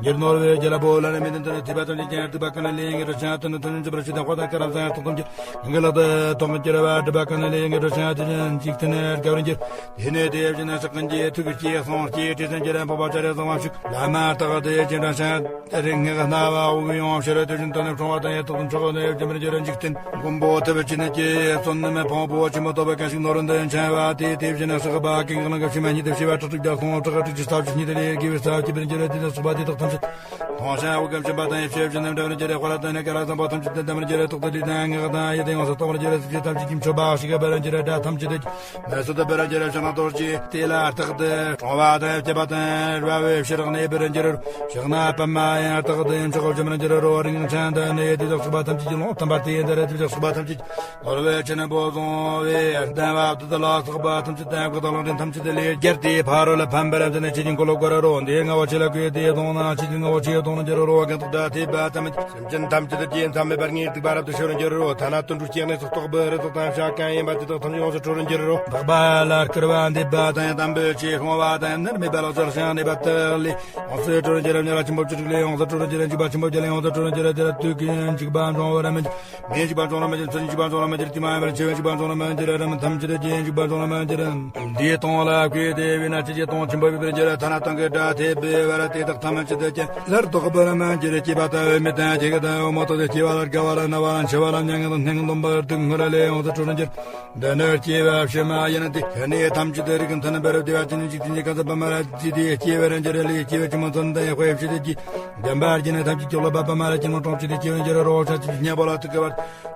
འགྱུར་ནོར་བའི་རྒྱལ་པོ་ལ་ནི་མི་ལྡན་དུ་ནི་ཐོས་པ་ཙམ་གྱིས་ཀྱང་སྡིག་པ་ཀུན་ལས་ལེན་ངེས་འགྲོ་ཞིང་དུ་ནི་དོན་ནི་འཇུག་པར་བྱེད་དང་དཔའ་དང་དཀར་རམ་ཚང་ཡང་སྟོབས་ཙམ་གྱིས་ངེས་ཀྱི་ལག་ཏུ་ཐོགས་ཀྱི་འགྱུར་བ་སྒྲིབ་པ་ཀུན་ལས་ལེན་ངེས་འགྲོ་ཞིང་དེ་བཞིན་འཇིག་རྟེན་ནི་དགའ་བར་འགྱུར། དེ་ནས་དེ་བཞིན་ནི་ཕྱག་ཀུན་གྱིས་ཐུགས་ཀྱི་ཅེས་གསུངས་ཀྱིས་དྲི་ཟན་གྱི་རན་པོ་པ་བྱ་རེ་གསང་བ་ཞིག་ལ་མ་དག་དེ་ཅི་འདྲ་ཞིང་རིགས་ངེས་རྣ་བ་དབུགས་ཡོང་ཕྱིར་དེ་བཞིན་དུ་ནི་འཁྲུངས་པ་དང་ཡང་དག་ཏུ་མཆོག་ནི་ཡོད་ཀྱི་མི་འགྱུར་འཇིག་རྟེན་མགོན་པོ་ཐུབ་པའི་ཆོས་ནི་ཀྱི་བརྩོན་ནི་མི་ཕོངས་པོ་ཆེན་པོ་ལྟོ་བའི་གང་ཞིག་ནོར་འདི་འཆང་བ་དེ་དེ་བཞིན་ནི་བསགས་པ་ཀུན་གང་གི་ཕྱི་མ་ཉིད་དུ་ཤེས་པ་ཁྲག་ཁྲིག་བརྒྱ་སྟོང་ཁྲག་ཁྲིག་ཁྲི་ས་བཅུ་གཉིས་དུ་ལས་དགེ་བའི་ས་བཅུ་པའི་འགྱུར་དེ་ནི་བསགས་པ་དེ་དག་ཐམས་ཅད་མཐོང་ཞིང་དབུགས་ཀྱང་ཕྱིན་པ་དང་ཡིད་ཆེས་བཞིན་དུ་འདྲ་བར་འགྱུར་རེ། དཔལ་དང་ནི་ཀ་ལ་བཟང་པོ་ཐམས་ཅད་དུ་འདམ་པར་འགྱུར་རེ། ཐོག་ཏུ་ལུས་དང་ངག་དང་ཡིད་དང་ཡོངས་སུ་གཏོང་བར་འགྱུར་རེ། ཚིགས་བཅད་ཐམས་ཅད་ཀྱིས་མཆོད་པ་ཞིག་ག་འབར་བར་འགྱུར་རེ། སྒྲ་ཐམས་ཅད་དུ་མེ་སོལ་དུ་འབར་བར་འགྱུར་རེ། ཕྱག་ན་རྡོ་རྗེ་དེ་ལ་རྟག་ཏུ་དྲང་བ་དང་བཅས་པ་དང་རྦ་བའི་ཕྱིར་གནས་པར་འགྱུར་རོ། ཕྱག་ན་པདྨ་ཡང་རྟག་ཏུ་མཆོག་གོ་འཇོམས་པར་འགྱུར་རོ། རིང་ཞིང་དུ་ནི་དེ་དག་བསགས་པ་ཐམས་ཅད་ཀྱི་ལོང་ཐམ་པར་དེ་ཡི་འདི་རེ། དེ་དག་བསགས་པ་ཐམས་ཅད་ཀྱི་ནོར་བུ་ཆེན་པོ་བཟུང་བའི་ལྡན་པ་དེ་དག་ལ་སོགས་པ་ཐམས་ཅད་དང་གོས་དང་ལོངས་སྤྱོད་ཐམས་ཅད་དེ་ལས་རྒྱལ་ཏེ་ཕ་རོལ་ཕམ་པར་འདི་ནི་ཆོས་ཀྱི་འཁོར་ལོ་བསྐོར་རོ། འདི་ལྔ་པོ་ཆོས་ལ་གུས་ཏེ་གཏོང་ན་ཆོས་ཀྱི་ལྔ་པོ་ཆོས་གཏོང་ན་འགྱུར་རོ། གང་དག་དགྲ་ཐེབས་པ་ཙམ་སེམས་ཅན་ཐམས་ཅད་དུ་རྗེས་མཚམས་མེད་པར་ངེས་སྡིག་པ་རབ་ཏུ་ཤོར་འགྱུར་རོ། ཐ་ན་དུད་འགྲོའི་སྐྱེ་གནས་སུ་གཏོགས་པའི་རི་དྭགས་དང་བྱ་གང་ཡིན་པ་དེ་དག་ཐམས་ཅད་ཡོངས་སུ་གྲོལ་འགྱུར་རོ། འཕགས་པ་ལ་བསྐུལ་བ་འདེབས་པ་དང་དམ་པའི་ཆོས་སློང་བ་དང་མནར་མེད་པ་ལ་སྦྱར་ཞིང་གནས་པ་དག་ལས་ཡོངས་སུ་གྲོལ་འགྱུར་རོ། དམྱལ་བ་ཆེན་པོ་བཅུ་དྲུག་ལས་ཡོངས་སུ་གྲོལ་འགྱུར་རོ། འཇིགས་པ་ཆེན་པོ་བརྒྱད་ལས་ཡོངས་སུ་གྲོལ་འགྱུར་རོ། དེ་ལ་དུས་ཀྱི་འཇིགས་པ་འབྱུང་བར་མི་འགྱུར། མེའི་འཇིགས་པ་འབྱུང་བར་མི་འགྱུར། མཚོན་ཆའི་འཇིགས་པ་འབྱུང་བར་མི་འགྱུར། དྲི་མ་ཡང་མེད་པར་འཆི་བའི་འཇིགས་པ་འབྱུང་བར་མི་འགྱུར། ར་མི་ཐམས་ཅད་ཀྱི་འཇིགས་པ་འབྱུང་བར་མི་འགྱུར། འདིའི་སྟོང་ལ་གུས་ཏེ་བས་ན་ཆོས་ཀྱི་སྟོང་ཆེན་པོ་ཡོད་པར་འགྱུར། ཐ་ན་སྟོང་གི་དགྲ་ཐེབས་པའི་བར་དེ་དག་ཐམས་ཅད་དུ་ཀྱང་སླར་ལྡོག་པར་མི་འགྱུར། སྐྱེས་པ་དང་འོད་མའི་དང་སྐྱེ་རྒ་དང་འོད་མ་དག་སྟེ། སྐྱེ་བ་ལ་རྒ་བ་ལ་ན་བ་ལ་འཆི་བ་ལ་མྱ་ངན་དང་སྙིང་གི་འདོན་པར་དུག་སྔོན་ལས་ཡོངས་སུ་གྲོལ་འགྱུར། འདི་ནི་སྐྱེས་པ་ཕྱི་མ་ཡིན་ཏེ། ཁྱོད་ནི་ཐམས་ཅད་དུ་རིག་གི་མཐུ་རྣམ་པར་བདེ་བ་ཅན་ནི་འཇིག་རྟེན་གྱི་གང་ཟག་པདྨ་རཱ་གའི་ཚུལ་དུ་སྐྱེ་བར་འགྱུར་ལས། སྐྱེས་པའི་ཆུང་མ་མཚོན་དང་དཔེ་བྱེད་དུ་སྐྱེ། འདམ་པར་གྱུར་ནས་ཐམས་ཅད་སྐྱོབ་ལ་པདྨ་རཱ་གའི་ཀློང་དྲངས་བྱས་ཏེ་སྐྱེ་བར་འགྱུར་རོ། ཕྱག་ཆེན་པོས་བསྙེན་པ་ལ་ཐུག་གི་བར་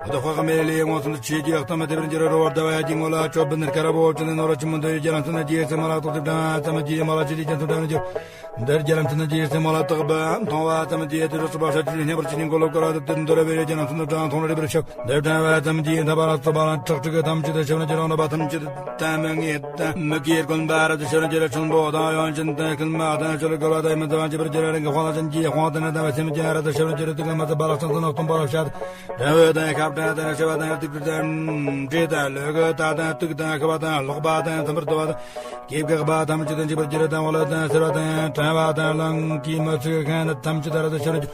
དུ་དཔག་མེད་ལས་མངོན་སུམ་དུ་ཆོས་ཀྱི་ལྟ་མ་ཐེབས་པར་འགྱུར་རོ། ཟླ་བ་ཡ་གྱི་ངོ་ལ་ཅོ་བི་ནི་དཀར་པོ་ཅི་ནི་ནོར་བུ་ཆེན་མོ་འདི་རྒྱ་ལམ་ཚུན་ན་རྗེས་སུ་མ་ལ་ཐོགས་ཏེ་དང་ཙམ་གྱི་མ་ལ་ཆེ་ལས་ཀྱང་ཚུན་དྲག་ནི་འགྱུར། འདིར་རྒྱ་ལམ་ཚུན་ན་རྗེས་སུ་མ་ལ་བཏགས་པའམ་ གཏོང་བ་ཙམ་གྱིས་དུས་སུ་བ་ཤ་ཆུ་སྙན་པར་ཅི་ཉིན་གོ་ལོ་ཀ་ར་དུ་དུ་འདོར་བའི་རྒྱ་ནང་སུ་འདུ་གྲང་མཐོང་རེ་བར་ཤོག་འདོད་དྲན་བ་ཙམ་གྱིས་ཐ་བ་ར་སོ་བ་ར་ཁྲག་ཁྲིག་གི་ཐམས་ཅད་དུ་ཤེས་ར་ཅི་རང་ན་བ་ཐམས་ཅད་དུ་མི་ངེས་དང་མི་དགེ་དགོན་པ་ར་དུ་ཤེས་ར་ཅི་ར་ཆུན་པོ་དང་ཡོན་ཅན་དང་ཀུན་མ་དང་ཤོ་ལ་གོ་བ་དང་མི་ཚ་བ་ཅི་བར་ཅི་ར་རིང་གི་དཔང་ལ་ཅན་གྱི་དཔང་དང་ན་དང་བ་སེམས་ཅན་ར་དུ་ཤེས་ར་ཅི་ར་དུ་གི་མ་ཚ་བ་ར་སང་དུ་ནག་སྟོང་པ་ར་བཤད། དྲན་འོད་དང་ཁ་བྲལ་དང་ཤེས་པ་དང་ཏིག་ཏིག་དང་འདྲེ་དང་ལུ་གུ་དག་དང་དུག་དང་ཤི་བ་དང་ལོག་པ་དང་ཚིམ་པར་དུ་བ་དང་སྐྱེ་འགག་པ་ཐམས་ཅད་དང་འཇིག་པར་འགྱུར་དང་བ་ལ་དང་སེར་བ་དང་དྲན་བ་དང་ལང་གིས་མི་ཚུགས་མཁན་ནི་ཐམས་ཅད་ར་དང་ཤོར་འགྱུར།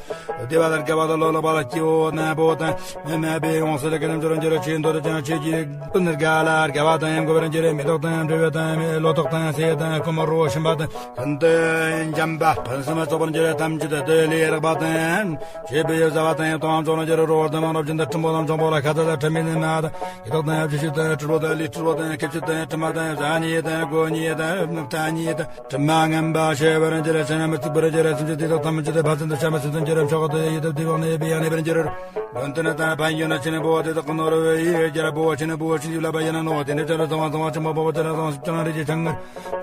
བདེ་བ་དང་དགའ་བ་དང་ལོ་ལོག་པ་ལ་སྐྱེ་བོ་རྣམས་པོ་དང་མི་མེད་པའི་ཡོངས་སུ་ལ་ཀུན་རྣམས་འབྱོར་འགྱུར་ཆེས་འདོད་དུ་ཀྱང་ཆོས་ཀྱི་ཀུན་ནི་དགའ་ལ་དགའ་བ་དང་ཡང་དགོས་པར་འགྱུར་མེ་ཏོག་དང་འབྲས་བུ་དང་མེ་ལོ་ཏོག་དང་ཟས་དང་ཀུ་མ་རོ་ཞིམ་པ་དང་ཀུན་ཏུ་འཇམ་པ་ཕུན་སུམ་ཚོགས་པར་འགྱུར་ཐམས་ཅད་དུ་ལས་རག་པ་དང་། ཆོས་པའི་བཟའ་བ་དང་ཡང་དང་འཇོག་ན་འགྱུར་རོ་བར་དུ་མང་རབ་ཅན་དུ་ཁྲིམས་པོ་དང་འཇོང་པོ་ལ་ཁ་ཚ་དང་ཁྲིམས་མེད་ནི་མ་དང་ཡི་དྭགས་དང་ཡང་ཅི་ཞིག་དང་ཁྲི་ལོ་དང་ལི་ཁྲི་ལོ་དང་ཁྱད་ཆོས་དང་ཁྲི་མ་དང་བཟའ་ཉེས་དང་གོ་ཉེས་དང་རྣམ་ཐར་ཉེས་དང་དྲི་མ་ངན་པ་ཤེས་པར་འགྱུར་ཆེ་ན་མི་ཚུགས་པར་འགྱུར་སེམས་ཅན་དེ་དག་ཐམས་ཅད་དུ་ཕ་ཚན་དུ་ཆ་མ་ཚུགས་དང་འགྱུར་མཆོག་ཏུ་ཡི་དམ་དེ་བག་ནས་པའི་ཡང་ནས་པར་འགྱུར། ཡོན་ཏན་དང་ཕན་ཡོན་ཆེ་ནས་པོ་དེ་དག་གི་ནོར་བའི་ཡི་རྒྱལ་པོ་ཆེ་ནས་པོ་ཆེ་ཡུལ་ལ་པ་ཡིན་ན་ནོ་དེ་ནས་ཆ་ལ་ཚང་བ་ཚང་བ་ཆེན་པོ་པོ་ཆེ་ན་ཚང་བ་ཆེན་པོ་ན་རེ་ཆེ་ཆང་ངར།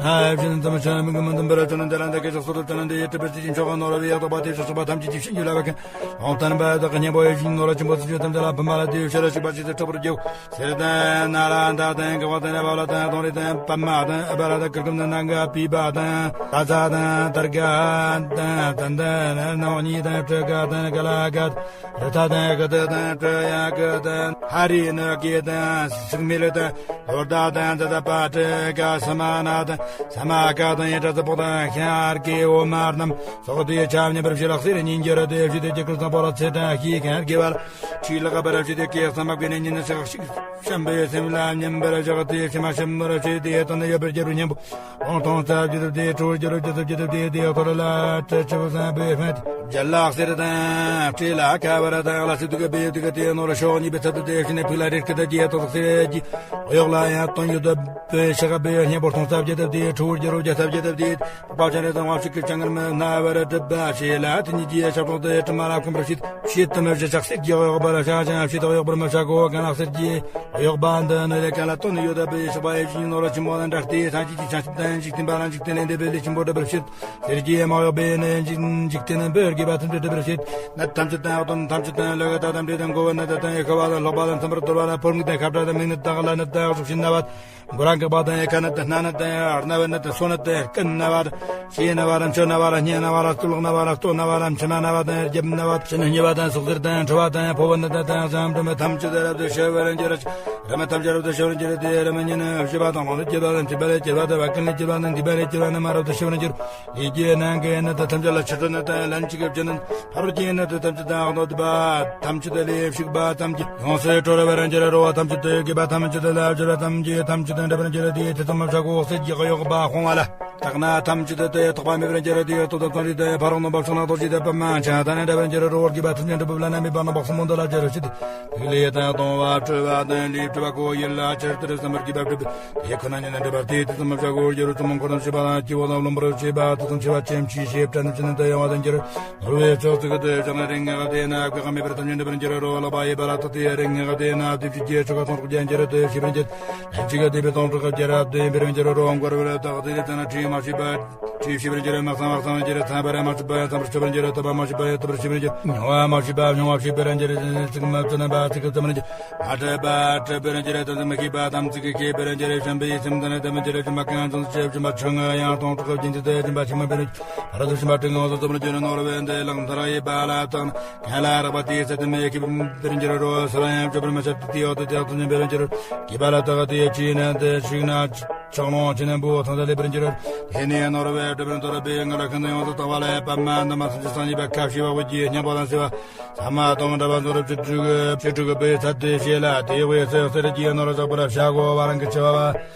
ཨ་ཨེ་བཞིན་ཙམ་ཆ་མི་གི་མི་འདུན་པར་ཆོ་ནན་དེ་ལ་འདི་སྐད་ཅོག་སོ་ཐུབ་ཆོ་ནན་དེ་ཡི་གྲུབ་པའི་ཚིག་གི་མཆོག་གི་ནོར་བའི་ཡག་ཐོག་པ་དེ་ཆོག་ཆོག་པ་ཐམས་ཅད་ཀྱི་ཤིན་ཡུལ་ལ་བ་ཀན། ཨོང་ཐན་པ་དག་གི་སྙན་པོ་ཡི་བཞིན་ནོར་ཆེན་པོ་སུ་ཆོས་ཐམས་ཅད་ལ་ཕུན་པ་ལ་དེའི་ཕྱིར་ལ་ཞིག་པ་ཞིག་ཏུ་འཕྲོག་པར་བགྱིའོ། གསེར་དང་ན་ར་མདའ་དང་ག་བ་དང་ར་བ་ལ་དང་དོང་རི་དང་པདྨ་དང་ཨ་བ་ར་དང་གུར་གུམ་དང་ནང་ག་པི་པ་དང་ད་ཚ་དང་དར་ག་དང་ཙན་དན་ནང་གཉིས་དང་སྤྲུལ་ག་དང་ག་ལ་ག་རི་ཐ་དང་གི་དི་དང་སྤྲུལ་ཡང་གི་དང་ཧ་རི་ནི་གི་དང་སུག་མི་ལི་དང་ལོར་ད་དང་ཛ་ད་པ་ཏྲི་ཀ་ས་མ་ན་དང་ས་མ་ཀ་དང་ཡེ་ཏྲ་ཙ་པོ་དང་ཤར་གི་འོ་མ་རྣམས་སོགས་དེ་ཆ་མཉམ་པར་ཕྱི་ལ་གསེར་གཉིས་འགྱུར་དེ་བཞི་དེ་རྒྱ་ཀུར་སང་པོ་ལ་ཚེ་དང་ཤི་ཁན་དགེ་བ་ལ་ཁྲི་ལ་ག་པར་བཞི་དེ་ཀེ་ས་མ་གི་ནས་ཉིན་ནི་ཤག་ཤིག་ཤམ་པའི་སེམས་ལ་མཉམ་པར་བཞག་སྟེ་ཕྱི་མ་ཤམ་མར་བྱེད་དེ་དོན་ཡོད་པར་རྒྱལ་བུ་སྙན་པོ། ལོང་ཐོང་ཚ་བརྒྱུད་དེ་གྲོ་བརྒྱུད་རྒྱུ་ཚུལ་བརྒྱུད་དེ་དེ་ཐོར་ལ་ཏྲ་ཆུ་བཟང་པོའི་ཕན་རྒྱལ་ལག་གསེར་དང་སྤྲེལ་ལ་ཁ་བར་དང་ལ་སི་དུ་ག་བེ་དུ་ག་དེ་ནོར་ཤོག་གཉིས་པའི་ཚད་དུ་དེ་ཕྱི་ནས་ཕུག་ལ་རེ་སྐད་དེ་ཐོག་སེ་གྱི་གཡོག་ལ་ཡང་དོན་ཡོད་པའི་ཤ་ག་བེ་སྙན་པོ་ཐོང་ཚ་བརྒྱུད་དེ་གྲོ་བརྒྱུད་རྒྱུ་ཚུལ་བརྒྱུད་དེ། པ་ཆ་རེ་དང་བ་ཕྱི་ཀི་ཆང་ངར་མི་སྣ་བར་གྲུབ་པ་ཞེས་ལ་དེ་ཉིད་ཀྱི་ཞབས་ཏོག་ཏུ་དྲི་མ་ལ་ཁོམ་པར་བྱེད། ཕྱེད་དུ་མི་བྱེད་ཆགས་སྲེད་ཀྱི་གཡོག་པར་བྱ་ཅང་ཕྱེད་དུ་གཡོག་པར་མི་བྱ་གོ་ག་ན་གསེར་གྱི་གཡོག་པ་འདི་ནི་ལས་ག་ལ་དོན་ཡོད་པའི་ཞགས་པ་ཡེ་ཤེས་ནོར་ཆེན་པོ་དང་འདྲ་སྟེ་སངས་རྒྱས་ཀྱི་བྱང་ཆུབ་དང་འཇིག་རྟེན་པ་ལ་འཇིག་རྟེན་ལས་འདས་པའི་ལས་ཆེན་པོ་འགྲུབ་པར་བྱེད། གསེར་གྱི་མ་གཡོག་པའི་ནི་འཇིག་རྟེན་པའི་དགེ་བ་ཐམས་ཅད་འགྲུབ་པར་བྱེད། ནད་ཐམས་ཅད་དང་ཡག་དོན་ཐམས་ཅད་དང་ལོ་ག་ད་དམ་བྲེ་དང་མགོ་བོ་ནད་དང་ཡེ་ཤ་བ་དང་ལོག་པ་དང་ཚིམ་པར་དོར་བ་དང་ཕོ་མིག་དང་ཁ་བྲལ་དང་མིག་ནད་དང་གླ་ནད་དང་གཟུགས་ཞན་ན་བ། མགོ་རང་འགག་པ་དང་ཡེ་ཁ་ནད་དང་སྣ་ནད་དང་རྣ་བའི་ནད་དང་སོ་ནད་དང་རྐན་ན་བ་དང་ཕྱི་ན་བ་དང་མཆུ་ན་བ་དང་སྙིང་ན་བ་དང་གཙུག་ལག་ན་བ་དང་ལྟོ་ན་བ་དང་མཆིལ་མ་ན་བ་དང་རྒྱབ་ན་བ་དང་ཕྱི་ནི་སྙི་བ་དང་སོག་གཟེར་དང་མཁྲི་བ་དང་ཕོ་བ་ནད་དང་བཟང་འགྲོ་མི་ཐམས་ཅད་རབ་ཏུ་ཞི་བར་འགྱུར། རིམས་ཐམས་ཅད་རབ་ཏུ་ཞི་བར་འགྱུར་ཏེ་རིམས་ཉེན་ཞི་བ་དང་ལོང་ལས་སྐྱེ་བ་དང་མཁྲིས་པ་ལས་སྐྱེ་བ་དང་བད་ཀན་ལས་སྐྱེ་བ་དང་མཁྲིས་པ་ལས་སྐྱེ་བ་རྣམས་རབ་ཏུ་ཞི་བར་འགྱུར། ལས་ཀྱི་ནད་ཀྱི་ནད་དང་ཐམས་ཅད་ལ་ཆུ་འཁྲུ་ནད་དང་ལན་གཅིག་གི་བཅུད་ནད། ཕ་རོལ་གྱི་ནད་དེ་ཐམས་ཅད་དང་ཨ་ནོ་དུ་བ་ཐམས་ཅད་དེ་ལས་ཕྱུག་པ་ཙམ་གྱིས་ཡོངས་སུ་གྲོལ་བར་འགྱུར་རོ། བ་ཐམས་ཅད་དེ་དགེ་བ་ཐམས་ཅད་དེ་ལ་སྦྱོར་བ་ཙམ་གྱིས་ཐམས་ཅད་དང་འདྲ་བར་འགྱུར་ཏེ་དེ་ཙམ་མ་བྱ་གོ་གསེར་གྱི་གཡོག་པ་སྤོང་བ་ལ་དག་ན་ཐམས་ཅད་དེ་ཐོགས་པ་མེད་པར་འགྱུར་ཏེ་ཐོག་ཏུ་ཚོན་རིས་དེ་ཕ་རོལ་ནོན་པ་ཕྱོགས་ན་རྡོ་རྗེ་དེ་པདྨ་འཆང་དང་འདྲ་བར་འགྱུར་རོ། དགེ་བ་ཐམས་ཅད་འགྲུབ་པ་ལ་ནི་པ་ནོ་བག་སུ་མོ་འདི་ལ་སྦྱར་ཞིག་ཐིག་ལེ་དང་གཏོང་བ་སྤྲུལ་བ་དང་ལས་སྤྲུལ་བ་ཁོ་ཡིན་ལ་ཆེར་དེར་བསམ་པར་གྱིས་པ་སྒྲུབ། དེ་ཁོ་ན་ཉིད་ནི་འགྲུབ་པར་དེ་དེ་ཙམ་མ་བྱ་གོ་རྒྱུ་རུ་ཙམ་མོ་འཁོར་དང་བྱེད་པ་དང་སྐྱེ་བོ་དང་རློམ་པར་བྱེད་པ་དེ་ཙམ་བྱེད་པ་ཅན་ཕྱིའི་ཞེས་བྲལ་ནི་ཅི་ནི་དེ་ཡང་བ་དང་འགྱུར། ནོར་བའི་ཕྱོགས་ཚིག་ཏུ་བྱང་ན་རིང་ངག་དེ་ན་བཀག་མེད་པར་ཐམས་ཅད་འགྲུབ་པར་འགྱུར་རོ། ལག་པ་ཡི་བ་ལ་ཐོགས་ཏེ་རིང་ངག་དེ་ན་དེ་བཞི་རྒྱས་ཆོ་ག་སྟོང་ཕྲག་བརྒྱ་འགྱུར་དུ་ཤེས་པར་འགྱུར། ལན་གཅིག་ག་དེ་བས་སྟོང་ཕྲག་བརྒྱ་རབ་ཏུ་ཡིན་པར་འགྱུར་རོ། མགོ་རབ་ལ་བཏགས་དེ་ལས་བརྩམས་ན་ཁྲིད་མ་ཤེས་པ་ཁྲིད་ཤེས་པར་འགྱུར། མ་གསང་བ་གསང་བར་འགྱུར། ཚངས་པར་མ་ཆུད་པ་ཚངས་པར་ཆུད་པར་འགྱུར། ཐོབ་པ་མ་ཤེས་པ་ཐོབ་པར་ཤེས་པར་འགྱུར། མྱོང་བ་མ་ཤེས་པ་མྱོང་བ་ཤེས་པར་འགྱུར། ཚིག་མ་བཙུན་པ་ཚིག་གི་བཙུན་པར་འགྱུར། མ་འཕྲད་པ་འཕྲད་པར་འགྱུར། དམ་ཚིག་མི་ཤེས་པ་དམ་ཚིག་ཤེས་པར་འགྱུར། བྱམས་པའི་སེམས་དང་ནི་དམ་པའི་འགྱུར། བྱམས་པ་གང་བྱུང་དུ་སྤྱད། བྱམས་པ་ཆུང་ངུ་ཡང་སྟོང་ཕྲག་བརྒྱ་འགྱུར་ཏེ། བྱམས་པ་ཆུང་མ་པའི་ནི་ཕ་རོལ་ཏུ་ཕྱིན་པ་དྲུག་ངོ་སོ་སོར་འགྱུར། ནོར་བུ་འདི་ལག་མཐར་ཡོད་པ་ལ་བཏགས་ན་གང་ལ་རག་པ་དེའི་ཚད་དུ་མི་ཤེས་པར་འགྱུར་རོ། སུ་ལ་ཡང་སྤྱོད་པར་མི་བྱ་སྟེ། དེའི་འོག་ཏུ་དེ་དག་ཏུ་འཛིན་པར་འགྱུར། སྐྱེས་པ་ལ་བཏགས་དེའི་ཕྱིས་ནི་འདི་ཞིག་ན་ཆག་ལོང་ཆེ་ན་འབུ་ཐང་དུ་ལེན་པར་འགྱུར། དེ་ནས་ནོར་བུ་སྒྲིབ་པར་འདོར་བའི་ངང་ལ་ཤིན་ཏུ་ཡོངས་སུ་དག་པ་ལ་པདྨ་འདབ་མ་ཐམས་ཅད་སངས་རྒྱས་པ་ཁ་ཕྱེ་བ་དགུ་གི་སྙན་པ་དང་བསྲེ་བ། ས་མ་དང་འདྲ་བ་ཚོར་བཅུ་དྲུག་བཅུ་དྲུག་པའི་ཚད་དུ་བྱས་ལ་དེའི་དབུས་སུ་གསེར་གྱི་ནོར་བཞག་པར་བྱ་གོ། བ་རང་གི་ཆེ་བ་བ་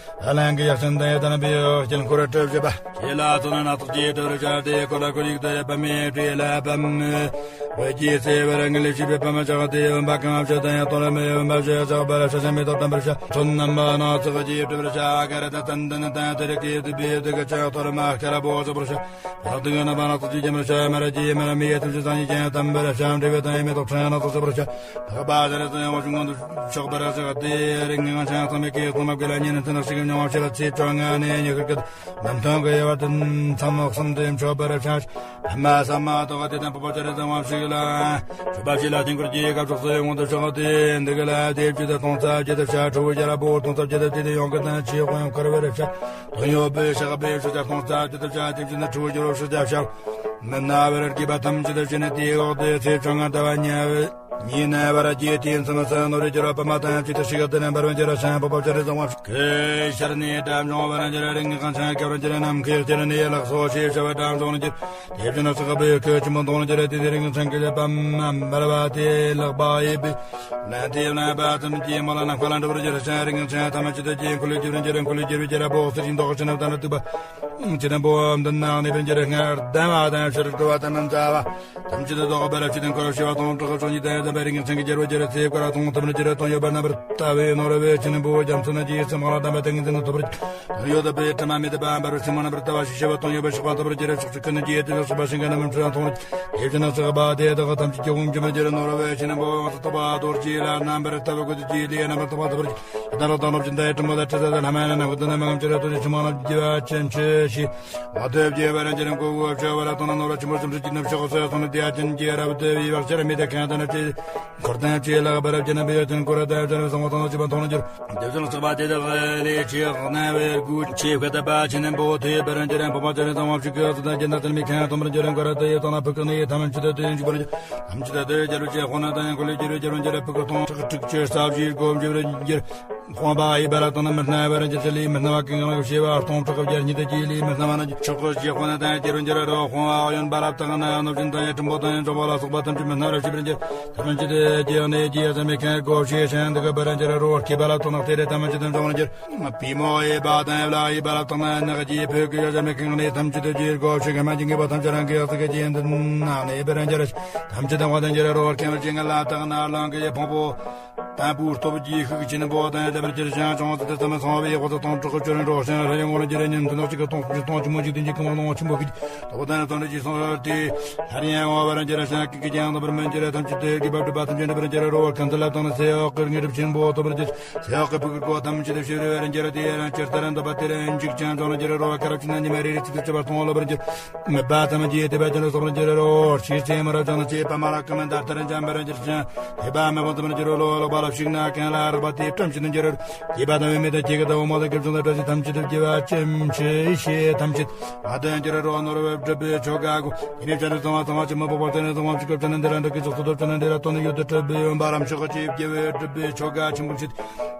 ལན་གྱི་ཡག་ཤིན་ཏུ་ཡི་དམ་པའི་དཀྱིལ་འཁོར་གྲུབ་བྱེད་པ། ཞེས་ལ་སོགས་ན་སྣ་ཚོགས་ཀྱི་སྤྲུལ་པར་བྱ་སྟེ། འཁོར་ལ་འཁོར་ཡུག་ཏུ་པདྨའི་སྤྲིན་ལ་པདྨའི་ བོད་ཀྱི་སྲས་བར་ངེས་ལས་བྱས་པའི་པདྨ་ལྕགས་ཏེ་འོན་པ་གང་བྱེད་དང་ཡང་དོན་མི་འོན་པ་ཞེས་བྱ་བར་ཤ་ཤ་མེ་ཏོག་དམ་པར་བྱ། ཚོན་རྣམ་པ་སྣ་ཚོགས་ཀྱིས་སྤྲས་པར་བྱ། ག་ར་ད་ཙན་དན་དང་དེ་རིགས་ཀྱི་བདུད་པའི་བདུད་ཀྱི་ལྕགས་གཏོར་མ་ཀ་ར་བོ་བཞག་པར་བྱ། ཕག་གདུགས་རྣམ་པ་སྣ་ཚོགས་ཀྱིས་བརྒྱན་པར་བྱ། མ་ར་གྱི་མ་ར་མི་ཡི་ཐུགས་རྗེ་སངས་རྒྱས་ཀྱང་དམ་པར་བྱ། འབྲས་བུ་དང་ཡང་མེ་ཏོག་ཕྲེང་སྣ་ཚོགས་བཞག་པར་བྱ། ཕག་པ་ཟེར་ཙམ་ཡང་བ་ཤུགས་མངོན་དུ་ཕྱོགས་པར་བྱ། དེ་རིང་ངང་ཆང་ཚང་མེད་ཀྱི་གཏོང་མ་དགོས་ལ་ཉིན་ཚེ་ནག་ཞིག་མྱོང་བ་ཕྱི་ལ་ཚེས་བཅོ་ལྔ་ནས་ཉི་ཤུར་ཀྱི་ནམ་ཐང་གི་དབྱེ་བ་དུ་མཚམས་གསུམ་དུ་འཆོལ་བར་བྱ། ཕ་མ་ས་མ་ཏོག་དེ་དང་བུ་པ་ཅ་རེ་ཚང་བ་ཞིག་ལ། ཆུ་བ་ཞིག་ལ་ཐེངས་སྐོར་གྱི་སྐབས་སོགས་སུ་མངོན་དུ་ཕྱོགས་ཏེ་འདི་ག་ལ་དེ་བཅུ་དང་སྟོང་རྩ་བཅུ་དང་ཕྲུ་གུ་བརྒྱ་ར་བོ་སྟོང་རྩ་བཅུ་དང་བཅུ་དེ་ཡོང་གི་དང་ཆེས་དབང་བསྐུར་བར་བྱ། དོན་ཡོད་པའི་ཕྱག་པའི་ཕྱོགས་ཀྱི་སྟོང་རྩ་བཅུ་དང་ཕྱག་དེ་བཅུ་ནི་ཕྲུ་གུ་བརྒྱ་ར་ཕྱོགས་ཀྱི་ཕྱག་མི་ན་བར་དགེ་བ་ཐམས་ཅད་བྱས་ནས་དེའི་འོག་ཏུ་ཚེས་བཅོ་ལྔ་ཟླ་བ་ཉི་ཤུ། ཉིན་ནས་བར་གྱི་དུས་མཚམས་སུ་ནོར་བུ་གྱུར་བ་པདྨ་དང་གཅིག་ཏུ་ཞིག་ཏུ་ནས་འབར་བར་འགྱུར་ཞིང་བབ་བབ་ཅིང་རི་བཟང་བ་ཞིག་གི་ཤར་ནས་དགྲ་འབྱུང་བར་འགྱུར། རིང་གི་ཁང་ཆེན་སྐྱོར་འགྱུར། ནམ་མཁའི་སྤྱིར་ནས་ལག་སོ་ཞེས་བྱ་བ་དགྲ་འབྱུང་འགྱུར། དེ་བཞིན་གཤེགས་པའི་ཁུ་ཆེན་པོ་མདོང་འགྱུར། དེ་ནས་རིང་ཚང་གི་པདྨ་འབར་བ་དེ་ལག་པ་གཡས་པས་ལན་དེ་ལན་པ་ཙམ་གྱིས་མོ་ལ་ནམ་མཁའ་ལ་འགྲིབ་པར་འགྱུར་ཞིང་། རིང་ཚང་ཐམས་ཅད་དུ་ཀྱེ་འཁོར་ལོས་སྒྱུར་བར་འགྱུར། འཁོར་ལོས་སྒྱུར་བར་འགྱུར་བ་བོགས་སུ་ཅིང་མདོག་ཕྱི་ནུབ་ལྟར་ན་བཏུད་པ། ཅི་དང་པོ་མདུན་ན་གནས་པར་འགྱུར། སྔར་ལྡན་པ་དང་ཕྱིར་སྤྲོ་བ་དང་ནམ་འཛའ་བ། ཐམས་ཅད་དུ་བཟློག་པར་བྱེད། དེ་འཁོར་བྱེ་བ་སྟོང་ཕྲག་བཅུ་གཉིས་དང་ལྡན་པའི་རིགས་ཀྱི་མཚན་གྱི་རྒྱལ་པོ་རྒྱལ་ཚེ་བཀོད་ལ་གཏོང་ཐུབ་པར་འགྱུར། དོན་ཡོད་པ་རྣམ་པར་ལྟ་བའི་ནོར་བུ་རྒྱ་མཚོ་ནི་རྗེས་སུ་མ་ལ་ལྡན་པ་དེ་ངེས་འཛིན་ཐོབ་པར་འགྱུར། དོན་ཡོད་པའི་དྲི་མ་མེད་པ་འབར་བའི་སེམས་མ་རྣམ་པར་ལྟ་བ་ཞིག་ཤེས་པ་དོན་ཡོད་པའི་ཕྱོགས་པ་ཐོབ་པར་འགྱུར། ཕྱོགས་བཅུ་ཀུན་ནས་རྒྱས་ཏེ་ཕྱོགས་པ་ཤིང་གི་རྣམ་སྤྲུལ་མཐོང་བར་འགྱུར། དེ་བཞིན་གཤེགས་པ་དེ་དག་ཐམས་ཅད་ཀྱི་དབང་སྒྱུར་བར་འགྱུར། ནོར་བུ་ཆེན་པོ་ཡོངས་སུ་རྟོག་པ་རྡོ་རྗེ་ལ་རྣམ་པར་ལྟ་བུ་ཀུན་ཏུ་རྒྱས་ཏེ་རྣམ་པར་རྟོག་པ་ཐོབ་པར་འགྱུར། ཡི་དྭགས་ལ་དྭགས་ནག་སྦྱིན་བདག་ཡི་དྲི་མ་དང་དྲི་ཟ་དང་ལྷ་མ་ཡིན་ན་ནག་པོ་དུ་ནི་མ་ངམ་ཅི་ར་དུ་ནི་ཆུ་མ་ལ་རྒྱས་པ་ཅན་ཆེ་ཞེས། མ་ཐོས་བརྗེད་པར་འགྱུར། མགོ་བོ་བྱ་བ་ར་དང་ན་ནོར་བ་ཆེན་པོ་སུམ་ཅུ་ཅི་ནུབ་ཕྱོགས་སུ་སོང་ནས་དེ་ཡ་ཅན་གྱི་རབ་ཏུ་བའི་བག་ཆེར་མི་དེ་གང་དང་ན་ཅི་འཁོར་དང་ཅི་ལག་པར་བྱེད་ན་བེ་ཡ་ཅན་འཁོར་དང་ཅི་བ་ཐོང་ན་ཅི་བ་ཐོང་ན་འགྱུར། དེ་ཚོ་ལ་སོགས་པ་དེ་དག་ལས་ཆེས་གནའ་བའི་སྒོ་ཆེ་བཀའ་དད་པ་ཆེ་ནན་པོ་ཐོས་པར་འགྱུར། འཕགས་པ་ཅན་གཙང་བ་ཕྱུག་གི་ཚོ་དང་རྒྱན་དང་ཅན་མི་ཁང་མཐོང་བར་འགྱུར། འཁོར་དང་ཡི་དྭགས་ནག་ཕུག་གི་གནས་ཐམས་ཅད་དུ་དེ་འཇུག་པར་འགྱུར། ཐམས་ཅད་དུ་དེ་རྒྱལ་པོ་ཆེ་དཔོན་དང་འཁོར་ལོས་སྒྱུར་བའི་རྒྱལ་པོ་འགྱུར། ཕུག་གི་སྟོང་ཕྲག་དྲུག་ཅུ་རྩ་བཞིའི་སྒོ་འབྱེད་པར་འགྱུར། དཔུང་པ་ཡི་བ་ལ་དང་ནི་མི་སྣང་བར་འགྱུར། ཚེ་ལས་མི་སྣང་བ་ཀུན་ལ་བྱེ་བ་སྟོང་ཕྲག་བརྒྱ་ཉིད་དུ་རྒྱས་ལས་མི་སྣང་བ་ན་མཆོག་གི་རྗེ་དཔོན་དང་རྒྱལ་པོར་འགྱུར་རོ། དཔུང་པ་གཡོན་པ་ལ་དག་ན་གནོད་སྦྱིན་དང་ཡི་དྲིན་པོ་དང་ཡི་འཇོམས་པ་ལ་སོགས་པ་ཐམས་ཅད་མི་སྣང་བར་བྱེད་པར་འགྱུར། ཐམས་ཅད་དུ་རྒྱས་ནས་རྒྱས་སམ་མི་ཁན་སྒོ་ཕྱེ་ཞིང་འདུག་པར་འགྱུར་རོ། སྐེད་པ་ལ་དག་ན་གཏེར་ཐམས་ཅད་དུ་འཇོམས་པར་འགྱུར། པུས་མོ་གཡས་པ་དང་ལག་གཡས་པ་ལ་དག་ན་ནག་གི་ཕུག་གི་ཡ་སམ་མི་ཁན་ནས་ཐམས་ཅད་དུ་རྒྱས་སྒོ་ཕྱེ་གི་མ་གྱི་ངེས་པ་ཐམས་ཅད་རང་གི་ཡ་ས་གི་རྒྱས་འདི་ན་གནས་པར་འགྱུར། ཐམས་ཅད་དུ་དབང་དུ་འགྱུར་རོ། སྐེད་པ་ལ་དག་ན་རླུང་གི་ཕུང་པོ། དང་པོའི་སྟོབས་ཀྱིས་ཤུགས་ཆེན་པོ་དང་ལྡན་པར་གྱུར་ཞིང་། ཅུང་ཟད་དུ་ཙམ་སོང་བའི་འོག་ཏུ་སྟོང་ཕྲག་བཅུ་རེ་འགྲོ་ཞིང་། ལྷ་ཡི་ངོ་ལ་འགྱུར་ཉིན་དུ་ནག་ཅིག་གི་སྟོང་ཕྲག་སྟོང་ཆེན་མོ་ཞིག་ཏུ་འཇིག་གི་མ་ལོང་ཆེན་པོ་གི་སྟོབས་དང་སྟོང་ལ་ཅིག་སོང་སྟེ། སླར་ཡང་འོང་བར་འགྱུར་ཞིང་། ཀུན་གྱི་ཀྱང་ལྡོག་པར་མི་འགྱུར། ཐམས་ཅད་དུ་དགེ་བ་སྒྲུབ་པ་ཐམས་ཅད་འགྲུབ་པར་འགྱུར་རོ། ཁ་འཛིན་ལ་དང་ནི་ཚེ་འོག་གི་དངོས་གྲུབ་ཆེན་པོ་ཐོབ་པར་འགྱུར། ཚེ་འོག་གི་ཕུག་གི་སྒོ་ཐམས་ཅད་དུ་ཕྱེ་རུ་བར་འགྱུར། དེ་ཡང་ཇི་ལྟར་འདོད་པ་དེར་འཇིག་ཅིང་སྦྱོང་ལ་འགྱུར་རོ། སྐ་རབ་ཅིག་ན་ཉི་མ་རེ་རེ་ཚིག་ཏུ་བྱེད་པ་སྟོང་ལོབ་པར་འགྱུར། མིད་པ་ཙམ་གྱིས་དེ་བས་ཀྱང་ལ་སོགས་པར་འགྱུར་རོ། ཕྱིས་ཚེ་མ་རབས་ཀྱང་ན་ཚེ་ཕ་མ་ལ་ཀུན་མི་འདར་ལྟར་འཇམ་པར་འགྱུར་ཞིང་། དེ་བས་མི་ཕམ་ཙམ་འགྱུར་རོ། ལོག་པ་ལ་ཞིག་ན་གང་ལ་རག་པ་དེ་བཀྲམ་ཞིང་འགྱུར་རོ། སྐྱེས་པ་དང་བུད་མེད་དང་སྐྱེ་རྒ་དང་འོག་མ་དང་རྒྱུ་གསུམ་དང་བྲལ་ཞིང་ཐམས་ཅད་དུ་སྐྱེ་བ་ཅན་ཆེ་ཤེས་ཐམས་ཅད་མ་དང་འགྱུར་རོ། ནོར་བུ་སྒྲུབ་པའི་ཆོ་ག་གོ། དེ་ནས་བྱང་ཆུབ་སེམས་དཔའ་ཚང་བ་ཆེན་མོ་འཕགས་པ་སྟེང་ནས་ཚང་བ་ཞིག་གི་བྱང་ནས་འདི་ར་འདི་གི་ཕྱོགས་སུ་སྟོབས་བྱང་ནས་འདི་ར་དོན་ནི་ཡོད་དུ་གྲུབ་པའི་འོན་པ་རམ་ཤོག་གི་སྐྱེ་བའི་སྒྲུབ་པའི་ཆོ་ག་ཆེན་པོ་ཆེ།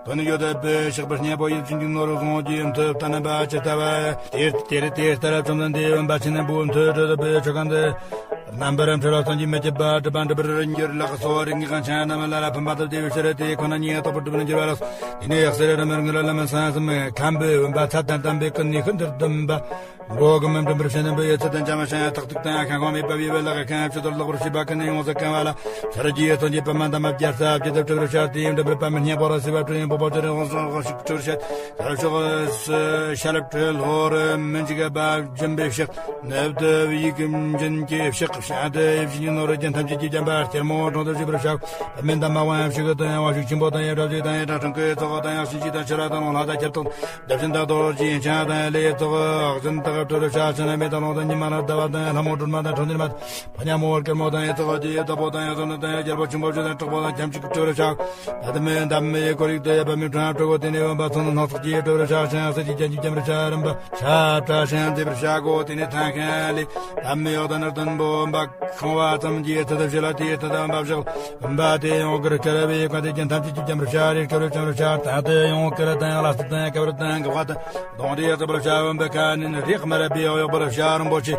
དོན་ཡོད་པའི་གཤེགས་པའི་སྙིང་པོ་ཡིད་བཞིན་གྱི་ནོར་བུ་ཟུང་གིས་མཐུ་བརྟན་པ་ཇི་ལྟ་བ། དེ་དེ་དེ་ལྟར་བཅོམ་ལྡན་འདས་འོན་པ་ཆེན་པོ་མཐུ་སྒྲུབ་པའི་ཆོ་ག་འདི། རྣམ་པར་འཕྲུལ་བ་སངས་རྒྱས་མི་བསྐྱོད་པ་སྒྲུབ་པ་འགྲུབ་པར་འགྱུར་ལགས་སོ། རིགས་ངན་ཆ་རྣམས་ལ་ར་ཕན་པ་དང་བདེ་བའི་ཕྱིར་དེ་ཁོ་ན་ཉིད་རྟག་པར་འགྲུབ་པར་འགྱུར་བ་ལགས་སོ། དེ་ནས་གསེར་རི་མོར་ངུར་ལ་ལམ་སང་སུམ་མཁན་པོའི་འོན་པ་ཚད་དང་ལྡན་པའི་ཀུན་ནས་ཤིན་ཏུ་ལྡན་པ། མགོ་གི་མི་འགྲིམ་པར་ཤེས་ནན་པོའི་ཡོད་ཚད་དང་འཇམ་ཞིང་ཡང་ཐག་ཐུག་དང་ཤང་ཁོང་མེད་པ་བའི་བའི་ལག་གི་ཁང་ཕྱི་དོར་ལོག་པར་བྱེད་པ་ཀུན་ནས་ཡོངས་སུ་གང་བ་ལ། ཕྱི་རོལ་གྱི་ཡོད་ཚད་ཀྱི་པདྨ་འདབ་མ་བརྒྱ་རྩ་བརྒྱད་དུ་གྲུབ་པར་ཤར་ཏེ་འགྲིམ་པར་པདྨའི་སྙིང་པོ་ལ་སྲིད་པ་སྤྲོ་ཡིན་པོ་པོ་ཚེ་རིང་དབང་སོང་དབང་ཞིག་གྲུབ་པར་ཤར། ཕྱི་རོལ་ཕྱོགས་སུ་ཤ་ལ་སྤྲུལ་ལྷོ་རུ་མི་འཇིགས་པ་སྦྱིན་པའི་ཕྱག་ནུབ་ཏུ་ཡིད་ཀྱི་འབྱིན་གྱི་ཕྱག་བྱང་དུ་ཡིད་བཞིན་གྱི་ནོར་བུ་རྒྱན་ཐམས་ཅད་ཀྱིས་བརྒྱན་པ་སྟེར་མོ་གྲོང་དུ་བཞུགས་པར་བྱའོ། པདྨའི་འདབ་མ་དབང་ཕྱུག་གི་དོན་ཡང་དབང་ཕྱུག་ཆེན་པོ་དང་ཡང་གྲགས་ཆེ་དང་ཡང་གྲགས་ཕྲེང་གི་ཚོགས་དང་ཡང་གཤིན་རྗེ་དང་ཕྱི་རོལ་དང་ནང་ལྷ་དང་ཁྱབ་བདག་བདག་བཞིན་དང་རྡོ་རྗེ་འཆང་དང་ལས་ཚོགས་བཞིན་དག་གྲུབ་པར་བྱ་ཕྱི་ནས་མེ་དང་རླུང་དང་ཉི་མ་དང་ཟླ་བ་དང་ལྷ་མོ་སྒྲོལ་མ་དང་ཁྲོ་གཉེར་མ་དང་ཕོ་ཉ་མོ་བར་སྐར་མོ་དང་ཡང་ཚོགས་ཀྱི་བདག་པོ་དང་ཡང་བསོད་ནམས་དང་ཡང་རྒྱལ་པོ་ཆེན་པོ་བཅུ་དང་དྲུག་པོ་དང་ཁྱབ་འཇུག་གྲུབ་པར་བྱ། པདྨའི་འདབ་མའི་ཁོར་ཡུག་ཏུ་ཡོད་པ་མི་ཕྲ་སྤྲོ་བོ་དེ་ནས་འོན་པ་ཚོན་སྣ་ཚོགས་ཀྱིས་སྤྲོ་བར་བྱ་ཞིང་གསེར་གྱི་རྒྱན་གྱིས་བརྒྱན་པར་བྱ། རིམ་པ་ཆ་བྲ་ཞིང་མཛེས་པར་བྱ་གོ། དེ་ནས་ཐང་ཤིང་ལས་པདྨའི་འོག་ཏུ་ནོར་བདུན་པོ་འབབ། ཁང་བ་ཙམ་གྱི་ཚུལ་དུ་བྱས་ལ་དེའི་ཚུལ་དུ་འབབ་བཞག་འོན་པ་དེ་ཡང་དཀར་དཀར་བའི་ཀ་དེ་ཀྱང་ཐམས་ཅད་ཀྱིས་བརྒྱན་པར་བྱ། རེས་དཀར་བའི་བྱང་རུ་བྱ། ད་དེ་ཡང་དཀར་དང་ལ་སྟག་དང་དཀར་བ་དང་དགའ་བ་དང་གདོང་རིས་རྩུབ་པར་བྱ། འོན་པའི་ཁ་ནི་རེག་ མར་པའི་གཡོག་པར་བྱ་རིན་པོ་ཆེ།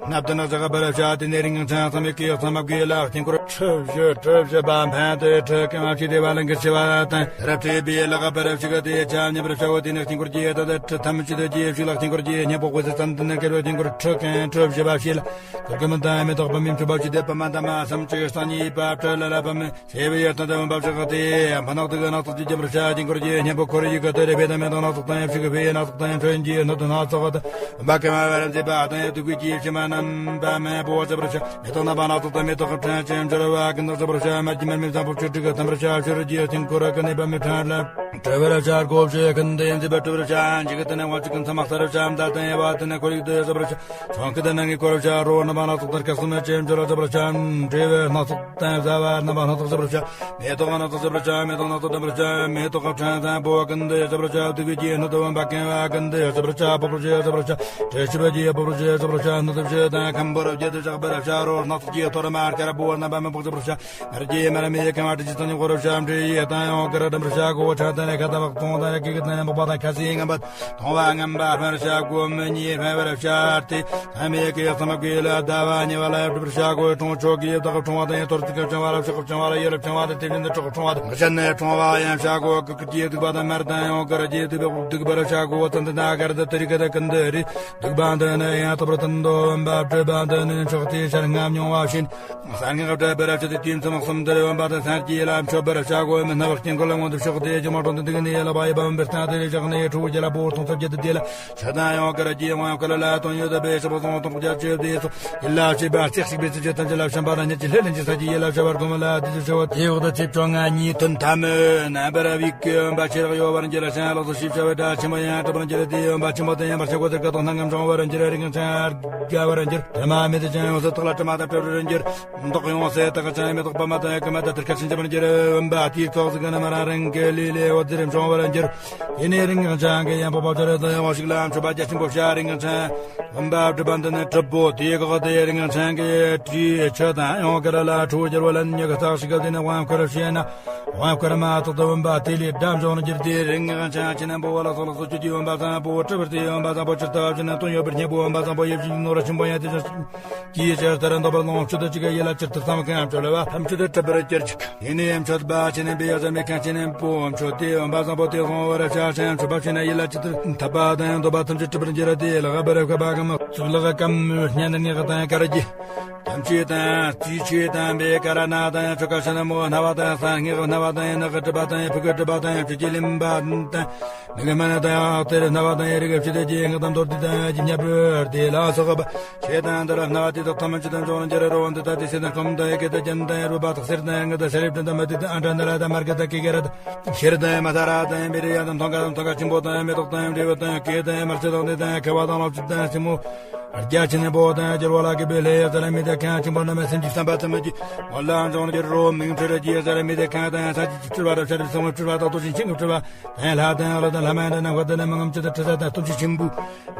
སྣབས་དང་ནག་ཟག་པར་བྱ་དེ་ནས་རིང་ཚང་ཚང་མའི་སྐད་ཚང་མ་དགོས་ལ་དཀྱིལ་འཁོར་ཁྲི་བཞི་ཁྲི་བཞི་པ་ཕན་དུ་ཁྲི་གང་བ་ཆེ་དེ་བ་ལ་འགུལ་ཆེ་བ་དང་རབ་ཁྲི་པའི་ལག་པར་ཞིག་དེ་ཆ་མཉམ་པར་བྱའོ། དེ་ནས་དཀྱིལ་འཁོར་གྱི་ད་ལྟ་ཁྲི་ཐམས་ཅད་དུ་རྗེས་ཤུལ་ལ་དཀྱིལ་འཁོར་གྱི་སྙིང་པོ་དགོས་སུ་ཙམ་དུ་ནི་དཀར་བའི་དཀྱིལ་འཁོར་ཁྲི་གང་ཁྲི་བཞི་པ་ཞིག་ལ། གུར་གུམ་དང་མེ་ཏོག་པདྨའི་མཆོད་པ་ཞིག་དེ་པདྨ་འདབ་མ་སུམ་ཅུ་སྟེང་གཉིས་པ་ཁྲི་ལ་ལ་པདྨའི་སེ་བའི་ཡར་ཐོན་དུ་འོན་པ་ཕྱག་སྟེ། ཕ་ནག་ཏུ་གི་ནག་ཚོགས་ཀྱི་རྒྱབ་རུ་བྱ་དཀྱིལ་འཁོར་གྱི་སྙིང་པོ་ཁོར་ཡུག་གི་ཏུ་རེ་བེ་དང་མེ་ཏོག་སྣ་ཚོགས་དང་ཡབ་ཞིག་གི་བེ་ཡི་སྣ་ཚོགས་དང་ཡབ་ཕྲུག་གི་སྣོད་དུ་སྣ་ཚོགས་དང་འོན་པ་ཀེ་མ་བ་ར་མཛེས་པ་དང་ཡབ་དུ་གུའི་ཀྱི་ཕྱི་མ་རྣམ་པ་མེ་བོ་བྱ་བར་བྱ། མེ་ཏོག་རྣམ་པ་སྣ་ཚོགས་དང་མེ་ཏོག་གི་ཕྲེང་ཅན་འབྱོར་བ་ཀུན་ཏུ་བྱ་བར་བྱ། མར་གྱི་མར་མེ་བཟང་པོ་ཆུ་དྲི་གི་ཐམ་པར་བྱ། ཕྱི་རུ་གྱི་དཀྱིལ་འཁོར་གི་གནས་པ་མེ་ཕྲེང་ལ་བྲི་བར་བྱ། སྒོ་ཕྱེ་ཀུན་ཏུ་ཡིན་མཛེས་པ་བྲི་བར་བྱ། འཇིག་གི་ཏུ་ནི་དབང་ཕྱུག་གི་མཚམས་མ་ས་རུ་བྱ། མདའ་དང་དབྱེ་བ་དུ་ནི་ཁོར་ཡུག་ཏུ་བྱ་བར་བྱ། ཚོང་ཁུ་དང་ནང་གི་སྐོར་བྱ། རོ་རྣམ་པ་སྣ་ཚོགས་དང་དཀར་གསུམ་ཅན་འབྱོར་བ་བྱ་བར་བྱ། འབྲས་བུ་སྣ་ཚོགས་དང་བཟའ་བ་རྣམ་པ་སྣ་ཚོགས་བྱ་བར་བྱ། མེ་ཏོག་སྣ་ཚོགས་བྱ་བར་བྱ། མེ་ཏོག་སྣ་ཚོགས་འགྲམ་པར་བྱ། མེ་ཏོག་གི་ཕྲེང་བཟང་པོ་ཀུན་ཏུ་བྱ་བར་བྱ། བདུག་པའི་རྒྱན་སྣོད་དུ་འོན་པ་ཀེ་མ་ཀུན་ཏུ་བྱ་བར་བྱ། ཕུར་བུ་བྱ་བར་བྱ། བྲེ་ཞིབ་ཀྱི་ཕུར་བུ་བྱ་བར་བྱ། སྣོད་དུ་བྱ་དང་ཁམ་བུར་བརྒྱད་དུ་བྱ་བར་བྱ། རོ་སྣ་ཚོགས་ཀྱི་ཐོར་མ་དཀར་པོ་རྣམ་པ་མང་པོ་བྱ་བར་བྱ། མར་གྱི་མར་མེ་ཁང་བ་དྲི་ཆུ་ཚང་ཉུང་བར་བྱ། འབྲས་ཡི་དང་ཡང་དཀར་འགྲམ་པར་བྱ། གོ་ཆ་དང་ལས་ཁ་དང་བག་ཚོང་དང་ཡ་གི་གི་དང་ཡང་བག་པ་དང་ཁ་སི་ངན་པ། མཐོང་བ་ངན་པ་འཕེན་པར་བྱ། སྒོ་མི་གཉིས་འཕེན་པར་བྱ་སྟེ། ལྷ་མི་གི་ཚང་མ་གི་ལ་ཟླ་བ་ཉེ་བ་ལ་ཡབ་སྒྲུབ་པར་བྱ། གོ་གྲོང་ཆོག་གི་བདག་གི་ཕྲེང་བ་དང་ཡང་ཐོར་ཚུགས་ཀྱི་ཕྲེང་བ་ལ་ཕྱག་གི་ཕྲེང་བ་ལ་ཡོལ་ཕྲེང་བ་དང་དེ་བཞིན་དུ་གྲོགས་ཕྲེང་བ་དང་ངག་ཅན་ནི་ཕྲེང་བ་ཡང་བྱ། གོ་གི་གི་གི་སྡིག་པ་དང་མར་དང་ཡང་དཀར་གྱི་སྡིག་པ་སྡིག་པར་བྱ། གོ་ཙན་དན་དཀར་དང་དུ་རི་གི་དང་ཀུན་ཏུ་རི་སྡིག་པ་འདི་ནི་ཡང་དག་པར་དོན་དུ་འོན་པ་སྒྲུབ་པ་འདི་ནི་མཆོག་སྟེ་ཕྱིར་ང་མྱོང་བ་བཞིན། གསང་སྔགས་བྲལ་བར་བྱེད་དེ་དུས་མཚམས་གསུམ་དུ་འོན་པ་དང་སངས་རྒྱས་ལ་མཆོད་པར་བྱ། གོ་མི་སྣང་བར་དཀྱིལ་འཁོར་ལ་མངོན་དུ་ཕྱོགས་ཏེ་སྒྱུ་མ་དྲུག་ཏུ་འདུག་ནས་ལ་བ་ཡི་བམ་པའི་སྟེང་དེ་ལས་བཞག་ནས་ཁྲོ་བོའི་རྒྱ་ལ་བོར་སྟོང་ཚབ་བརྒྱད་དུ་བདེ་ལ་ཆ་དང་ཡང་དཀར་གྱི་དབང་དཀར་ལ་དོན་ཡོད་པའི་ཞབས་པ་སོང་སྟོང་རྒྱ་ཆེ་བདེ་སོགས་ཡིད་ལ་བྱེད་པ་རྩེ་གཅིག་པའི་ཚུལ་གྱིས་ཐམས་ཅད་ལ་བྱམས་པ་དང་ཉེར་གཅིག་ལྷས་ལྷན་ཅིག་ས་ཀྱི་ཡིད་ལ་བྱ་བར་གོམས་ལ་དེ་ཚུལ་ཤེས་པ་དེའི་འོག་ཏུ་ཚེ་བཅོ་ལྔ་གཉིས་ཐུན་ཐ་མའི་རྣམ་པར་བིག་གི་འོན་པ་ཆེ་རག་ཡོད་པར་འགྱུར་ཞིང་ལགས་སོ་ཞེས་བྱ་བའི་སྒྲ་ཆེན་པོ་ཡང་གྲགས་པར་འགྱུར་ཏེ་འོན་པ་ཆེན་པོ་དེ་ཡང་བར་ཆད་སྒོ་ཟེར་ཀ་དང་སྣང་ངམ་འབྱུང་བར་འགྱུར་རིགས་ཀྱང་ཆར་དགའ་བར་འགྱུར། དྲི་མ་མེད་དེ་ཅང་ཡོངས་སུ་དག་ལ་དྲི་མ་དང་བྲལ་བར་འགྱུར། མདོག་ཡོངས་སུ་དག་ཅིང་མེ་ཏོག་པདྨ་དང་ཡ་ཀི་མ་དང་དེར་ཁ་ཕྱིན་འཇམ་པར་འགྱུར། འོན་པ་དེའི་ཚོགས་ཟིག་གི་ནི་མ་རང་རང་གི་ལུས་ལས་འོད་ཟེར་འབྱུང་བར་འགྱུར། དེ་ནས་རིན་གོང་ཆང་གི་ཡང་པོ་པ་ཅོ་རེ་དང་ཡང་བ་ཞིག་ལ་མཆོད་པ་རྒྱ་ཆེན་པོ་བྱ། རིན་གོང་ཆང་འོན་པ་སྒྲུབ་པ་འདི་ནི་གྲུབ་པོ་དེའི་འོག་ཏུ་རིན་གོང་ཆང་གི་དྲིའི་ཆུ་དང་ཡང་དཀར་ལ་ཁྲོ་བོ་རྒྱལ་བ་ལ་ཉེ་གི་རྩ་ཞིག་གི་དེ་ནི་དབང་བསྐུར་བྱས་ན། དབང་བསྐུར་མ་ཐག་ཏུ་འོན་པ་དེ་ལས་སྒྲ་འབྱུང་ནི་འགྱུར་ཏེ། རིན་གོང་ཆང་ཆེ་ན་འབོ་བ་ལ་སོགས་ལ་སོགས་ཀྱི་འོན་པ་བཟང་པོ་གྲུབ་པར་དེ་འོན་པ་བཟང་པོ་ཇི་ལྟ་བ་བཞིན་དུ་དོན་ཡོད་པར་བསྙད་པའི་འོན་པ་བཟང་པོ་ཡིད་བཞིན་གྱི་ནོར་ཆེན་པོ་ཡང་དེ་བཞིན་གྱི་ཆར་ལྟར་འདོད་པར་ལོངས་སྤྱོད་དུ་གཅིག་གི་ཡིད་ལ་ཇི་ལྟར་བསམ་གང་བཅོལ་བ་ཐམས་ཅད་དུ་གྲུབ་པར་གྱུར་ཅིག་ཡེ་ནས་མཆོད་པ་ཆེ་ན་འབེབས་ཡ་ཟེར་མི་ཁང་ཆེ་ན་པོ་མཆོད་དེ་འོན་པ་བཟང་པོ་དེ་བཟང་བར་བྱ་ཞིང་མཆོད་པ་ཆེ་ན་ཡིད་ལ་ཇི་ལྟར་འཐད་པ་དང་འདོད་པ་ཐམས་ཅད་གྲུབ་པར་འགྱུར་ཏེ། ལག་པར་བཀབ་པ་གམ་གཙུག་ལག་གམ་སྙན་ངག་དང་དཀར་གྱི། ཐམས་ཅད་དང་རྩིས་ཆོས་དང་བེ་ཀ་ར་ན་དང་ཆོ་ག་ཤ་ན་མོ་སྣ་བ་དང་སང་སྔགས་སྣ་བ་དང་ནག་གི་གྲུབ་པ་དང་ཕུ་གུ་གྲུབ་པ་དང་ཕྱི་རྒྱལ་ལིམ་པ་དང་མི་གི་མ་ན་དང་ཨག་ཏེར་སྣ་བ་དང་རིགས་ཕྱི་དེ་རྒྱལ་སྔགས་དང་མདོར་བསྡུས་དང་རྒྱུད་སྙན་པོར་དེ་ལ་སོགས་པ་ཆོས་དང་ལྡན་རབ་སྣ་བ་དེ་དག་ཐམས་ཅད་དང་འབྱུང་རུང་འགྱུར་རོ། འདི་ལྟ་སྟེ་སེ་དང་ཁམས་དང་ཡི་གེ་དང་རྒྱན་དང་རུས་པ་དག་གསེར་དང་དངུལ་དང་ཤ་རིབ་དང་མ་དེ་དང་ཨ་འདྲ་ན་ར་དང་མར་གི་དང་ཀེ་གེ་ར་དང་ཤེར་དང་མ་ས་ར་དང་མི་རི་ཡ་དང་ཐང་ག་དང་ཐང་ག་ཆེན་པོ་དང་མེ་ཏོག་དང་འབྲས་བུ་དང་གོས་དང་མར་ཆེ་དང་དེ་དང་ཁ་བ་དང་ལོ་ཆུ་དང་སེན་མོ། རྒྱ་ཆེ་ནས་པོ་དང་རྒྱལ་བ་ལ་གི་བེ་ལེ་ཡ་ཟ་ལ་མི་དེ་ཁང་ཆེན་པོ་རྣམས་སེམས་ཀྱི་བསམ་པ་ཙམ་མ་གྱི་འོ་ལ་འབྱུང་གྱུར་རོ། མིང་ཁྲི་ར་གྱི་ཟ་ལ་མི་དེ་ཁང་དང་ས་ཅི་ཅི་ཕྲུ་བ་ར་ཤ་རི་སང་བ་ཕྲུ་བ་དང་ཏོ་ཅི་ཆིང་གི་ཕྲུ་བ་དང་ལྷ་དང་ལོ་དང་ལྷ་མ་དང་ནམ་མཁའ་དང་ནམ་ངམ་ཅི་དང་ཁྲི་ས་དང་སྟོབས་ཆེ་ཆེན་པོ་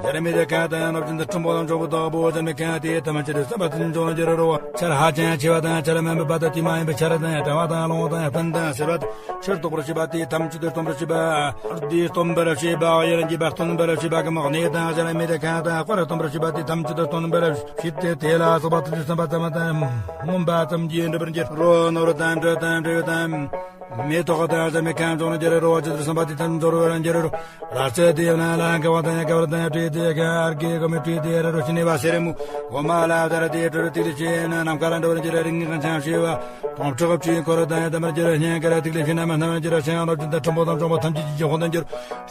ཟ་ལ་མི་དེ་ཁང་དང་རབ་ཅན་དང་ཁྲིམས་པོ་དང་འཇོག་པོ་དག་པོ་ཟ་མི་ཁང་དེ་ཐམས་ཅད་དུ་བསམ་པ་ཙམ་འབྱུང་གྱུར་རོ། ཆར་ཧ་ཅང་ཆེ་བ་དང་ཆར་དམན་པ་དང་དེ་མ་ཡིན་པའི་ཆར་དང་གྲང་བ་དང་རླུང་དང་སྤུན་དང་སེར་བ་དང་ཆར་གཏོགས་པར་བྱེད་པ་དེ་ཐམས་ཅད་དུ་སྟོན་པར་བྱེད་པ། དེ་སྟོན་པར་བྱེད་པ་ཡེ་རང་གི་བར་སྟོན་པར་བྱེད་པ་གི་མག་ནས་དང་ཟ་ལ་མི་དེ་ཁང་དང་དཔར་སྟོན་པར་བྱེད་པ་དེ་ཐམས་ཅད་དུ་སྟོན་པར་ཤེས་ཏེ། དེ་ལ་སོགས་པ་ཐུགས་ཀྱི་བསམ་པ་ཙམ་དང་མངོན་པ་ཙམ་གྱིས་འགྲུབ་པར་འགྱུར་རོ། ནོར་དང་འབྲུ་དང་འབྲས་བུ་དང་མེ་ཏོག་དང་ཟ་མི་ཁམས་ཅུང་ན་འགྱུར་རོ། ཇི་ལྟར་བསམ་པ་དེ་ལྟར་འབྱོར་བར་འགྱུར་རོ། ལ་རྩེ་དེ་ཡང་ན་ལ་དགའ་བ་དང་ཡང་དགའ་བར་དང་ཡང་བྲིས་ཏེ་ཁ་ཨར་གྱི་གོ་མི་བྲིས་ཏེ་ར་རོ་ཤི་ནི་བ་སེ་རེ་མུ་གོ་མ་ལ་དར་དེ་དྲོ་རུ་ཏིག་ལེ་ཤེ་ན་ནམ་མཁའ་ལ་འགྲོ་བར་འགྱུར་རིང་ངེ་གང་ཆང་ཤེ་བ་དོང་ཁྲག་བྲིས་འཁོར་དང་ཡང་དམ་པར་འགྱུར་སྙན་ཀ་ར་ཏིག་ལེ་ཤེ་ན་མ་སྣང་བར་འགྱུར་ཆང་རོ་ཅུན་ད་ཁྲིམས་པོ་དང་གྲོང་པོ་ཐམས་ཅད་ཀྱི་འཇོག་ཁོང་དུ་འགྱུར།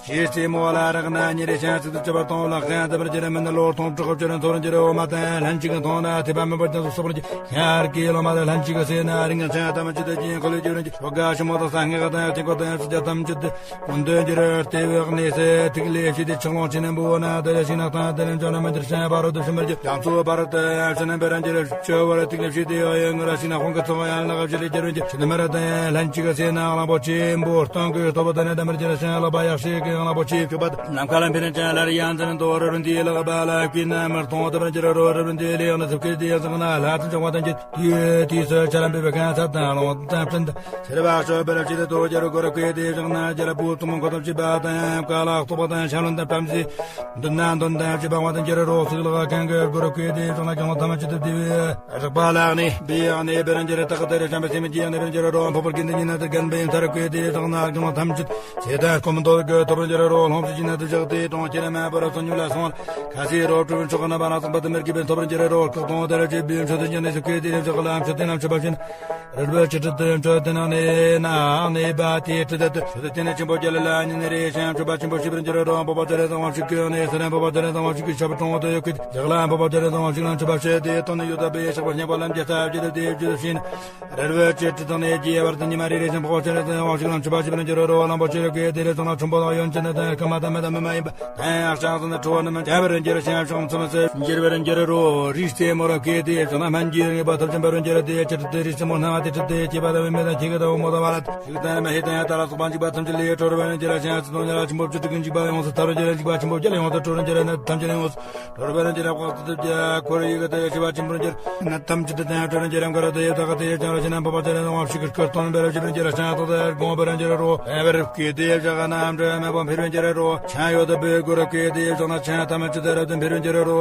ཞེས་སྲས་མོ་ལ་རག་ན་ཉེ་རེ་ཤང་ཚིག་ཏུ་བཅུ་བར་གཏོང་ལ་ཁན་དེ་བར་གྱུར་མི་ནི་ལོར་མཐོང་དྲག་གོ་བཅུ་ར་མཐོ་རུ་འགྱུར་འོ་མ་དང་ལྷན་ཅིག་གི་མཐོང་ན་ཐེ་བ་མེད་པར་ཀྱང་སོགས་པར་གྱུར་ཡང་ཨར་ཀའི་ལོ་མ་དང་ལྷན་ཅིག་གི་སེ་ན་རིང་ང་ཚང་ཐམས་ཅད་དུ་སྦྱིན་ཁོ་ལས་བརྒྱུད་རིང་གི་ཤོག་ག་ཞི་མོ་དང་གསང་སྔགས་དང་དཀྱིལ་འཁོར་དང་ཡང་སྲིད་ཀྱང་ཐམས་ཅད་དུ་ཀུན་ཏུ་འགྱུར་ལྟེ་བའི་གནས་སུ་ཐིག་ལེ་ཞིག་དེ་ཆགས་ལོང་ཆེ་ན་འབུ་བ་ན་དེ་ལས་ཤིང་ནགས་དང་དེ་ལས་འཇོག་ན་མ་འགྱུར་ཤང་བར་དུ་ཞི་མར་གྱུར་རྒྱ་མཚོ་བར་དུ་ཡང་ཕྱི་ནང་བེ་ར་འགྱུར་ཆོས་བར་ཐིག་ལེ་ཞིག་དེ་ཡང་ཡང་ངུ་ར་ཤིང་ནགས་ཁོང་གི་ཚོགས་ཡང་ལག་བཞི་ལས་བརྒྱུད་རིང་གི་ཕྱི་ནི་མ་ར་དང་ལྷན་ཅིག་གི་སེ་ན་གླང་པོ་ཆེན་པོ་སྟོང་གི་སྟོབས་དང་ནི་དམ་པར་གྱུར་ཞིང་ལག་པ་ཡག་ཤོས་ཀྱི་གླང་པོ་ཆེའི་སྐུད་པ་ནམ་མཁའ་ལ་འཕེན་ཅིང་སླར་ཡང་འཛིན་དོ་རུ་རུ་འདིའི་ལག་པ་ལ་བསྐུས་ན་མར་མཐོང་དུ་བར་འགྱུར་རོ། རུ་རུ་འདིའི་ལེའུ་ན་ཚུབ་ཀྱི་དེ་ཡང་བཟང་ན་ལྷ་དང་བྱང་བ་དང་གྱི་དུས་དུས་སུ་ཆ་ལ་འབེབས་པའི་གང་ཚ་དང་ལོང་དང་སྤྲིན་དང་སེར་བ་ཤོ་ བར་ཆད་དུ་སྦྱར་བའི་སྒོ་རུ་བཀོད་དེ་བཞག་ན། རྒྱལ་པོ་ཐུན་མོང་འཁོར་དང་བཅས་པ་དང་། བཀའ་ལ་གཏོགས་པ་དང་། ཞལ་ལུང་དང་བྲམ་ཟེ་མདུན་ན་འདོན་དང་བཅས་པ་དབང་དུ་འགྱུར་རོ། གཙུག་ལག་ཁང་གི་སྒོ་རུ་བཀོད་དེ་བཞག་ན། རྒྱུ་ནོར་ཐམས་ཅད་དུ་བདེ་བའི་རེག་པ་ལ་གནས་པའི་གནས་པར་འགྱུར། སྟག་དེར་བྱམས་པའི་སེམས་ཀྱི་གནས་པར་འགྱུར་རོ། འཕགས་པ་དགེ་འདུན་གྱི་གནས་དེར་དགའ་བའི་མཐར་བཀོད་དེ་བཞག་ན། རྒྱུ་ནོར་ཐམས་ཅད་ཚེ་དང་སྐོམ་དོ་གི་ཐོབ་པར་འགྱུར་རོ། ལྷུམས་སུ་བྱིན་ན་དུ་བཞག་སྟེ་དོང་ཁྱེར་མ་བར་སོ་ཉུལ་ལ་སོང་། ཁ་སའི་རོ་བྲོ་མཆོག་གི་རྣམ་པ་སྣ་ཚོགས་པ་དུ་མར་གྱིས་ཐོབ་པར་འགྱུར་རོ། སྐུ་གདུང་དེར་བཅས་པའི་མཆོད་རྟེན་གྱི་གནས་སུ་བཀོད་དེ་བཞག་ལ། མཆོད་རྟེན་ན་མཆོད་པ་བྱིན། རལ་པའི་བཅུད་དྲི་དེ་མཆོད་རྟེན་ནང་ནས་ནང་ནས་པ་དེའི་དྲི་དེ་དུ་མཆོད་རྟེན་ཆེན་པོ་རྒྱ་ལ་ལ་ཉིན་རེ་ཞིང་མཆོད་པ་ཆེན་པོ་བྱེད་པར་འགྱུར་རོ། འཕགས་པ་སྤྱན་རས་གཟིགས་དབང་ཕྱུག་གི་གནས་སུ་རེ། འཕགས་པ་སྤྱན་རས་གཟིགས་དབང་ཕྱུག་གི་ཞབས་དྲུང་དུ་ཡོད་ཀྱི་བཞག་ལ། འཕགས་པ་སྤྱན་རས་གཟིགས་དབང་ཕྱུག་ལ་མཆོད་པ་བྱས་ཏེ་དོན་ནི་ཡོད་དག་པའི་ཕྱག་པར་བསྙེན་པ་ལ་འཇལ་ཐབས་བྱེད་དེ་བཅུ་བཞིན། རལ་པའི་བཅུད་དྲི་དང་ནས་རྒྱས་པར་དུ་ཉི་མ་རེ་རེ་བཞིན་འཕགས་པ་སྤྱན་རས་གཟིགས་དབང་ཕྱུག་ལ་མཆོད་པ་བྱེད་པར་འགྱུར་རོ། གླང་པོ་ཆེར་བཀོད་དེ་ལས་བྱུང་ན་ཆུན་པོ་དང་ཡོན་ཅན་དང་ཁ་མ་དང་མི་དང་མི་མ་ཡིན་པ། དང་ཡང་ལྕགས་ཟན་ཁྲོ་བོ་རྣམས་འཇམ་པར་འགྱུར་ཞིང་ཕྱོགས་མཚམས་སུ་འགྱུར་བར་འགྱུར་རོ། རིའི་རྩེ་མོ་རུ་བཀོད་དེ་བྱུང་ན་སྨན་གྱི་རིགས་པ་ཐམས་ཅད་འབར་བར་འགྱུར་ཏེ། བཅུད་དྲི་དེ་རིའི་རྩེ་མོ་སྣང་བ་དེ་དྲི་དེ་སྐྱེས་པ་དང་བུད་མེད་དང་ཁྱི་ག་དང་བུ་མོ་དང་བ་ལ་ཞིག་དང་མ་ཧེ་དང་ཡང་ད་ལ་སོགས་པ་འཇིགས་པ་ཐམས་ཅད་ལས་གྲོལ་བར་འགྱུར་ཞིང་། ཚེ་དང་ཉེ་བ་ཆེན་པོ་བཅུ་དྲུག་གི་འཇིགས་པ་ཡོངས་སུ་ཐར་བར་འགྱུར། འཇིགས་པ་ཆེན་པོ་བརྒྱད་ལས་ཡོངས་སུ་གྲོལ་བར་འགྱུར། ནད་ཐམས་ཅད་ལས་ཡོངས་སུ་གྲོལ་བར་འགྱུར། ཁོར་ཡུག་དང་ཤི་བ་ཆེན་པོར་འགྱུར། ནད་ཐམས་ཅད་དང་གྲོལ་བར་འགྱུར། མཁའ་རུ་དེ་ཡི་བདག་དེ་ཡི་ཅང་ར་ཤི་ན་འཕགས་པ་སྤྱན་རས་གཟིགས་དབང་ཕྱུག་གི་སྐུ་སྟོན་པར་བྱེད་པར་འགྱུར། ཞིང་ཐོག་ཏུ་སྒོམ་པར་འགྱུར་རོ། ཨེ་བར་བསྐྱེད་དེ་བཞག་ན་འབྲས་མེད་པ་འཕེལ་བར་འགྱུར་རོ། ཆང་ཡོད་དུ་བུའི་སྒོ་རུ་བསྐྱེད་དེ་བཞག་ན་ཆང་ཐམས་ཅད་དུ་རབ་ཏུ་འཕེལ་བར་འགྱུར་རོ།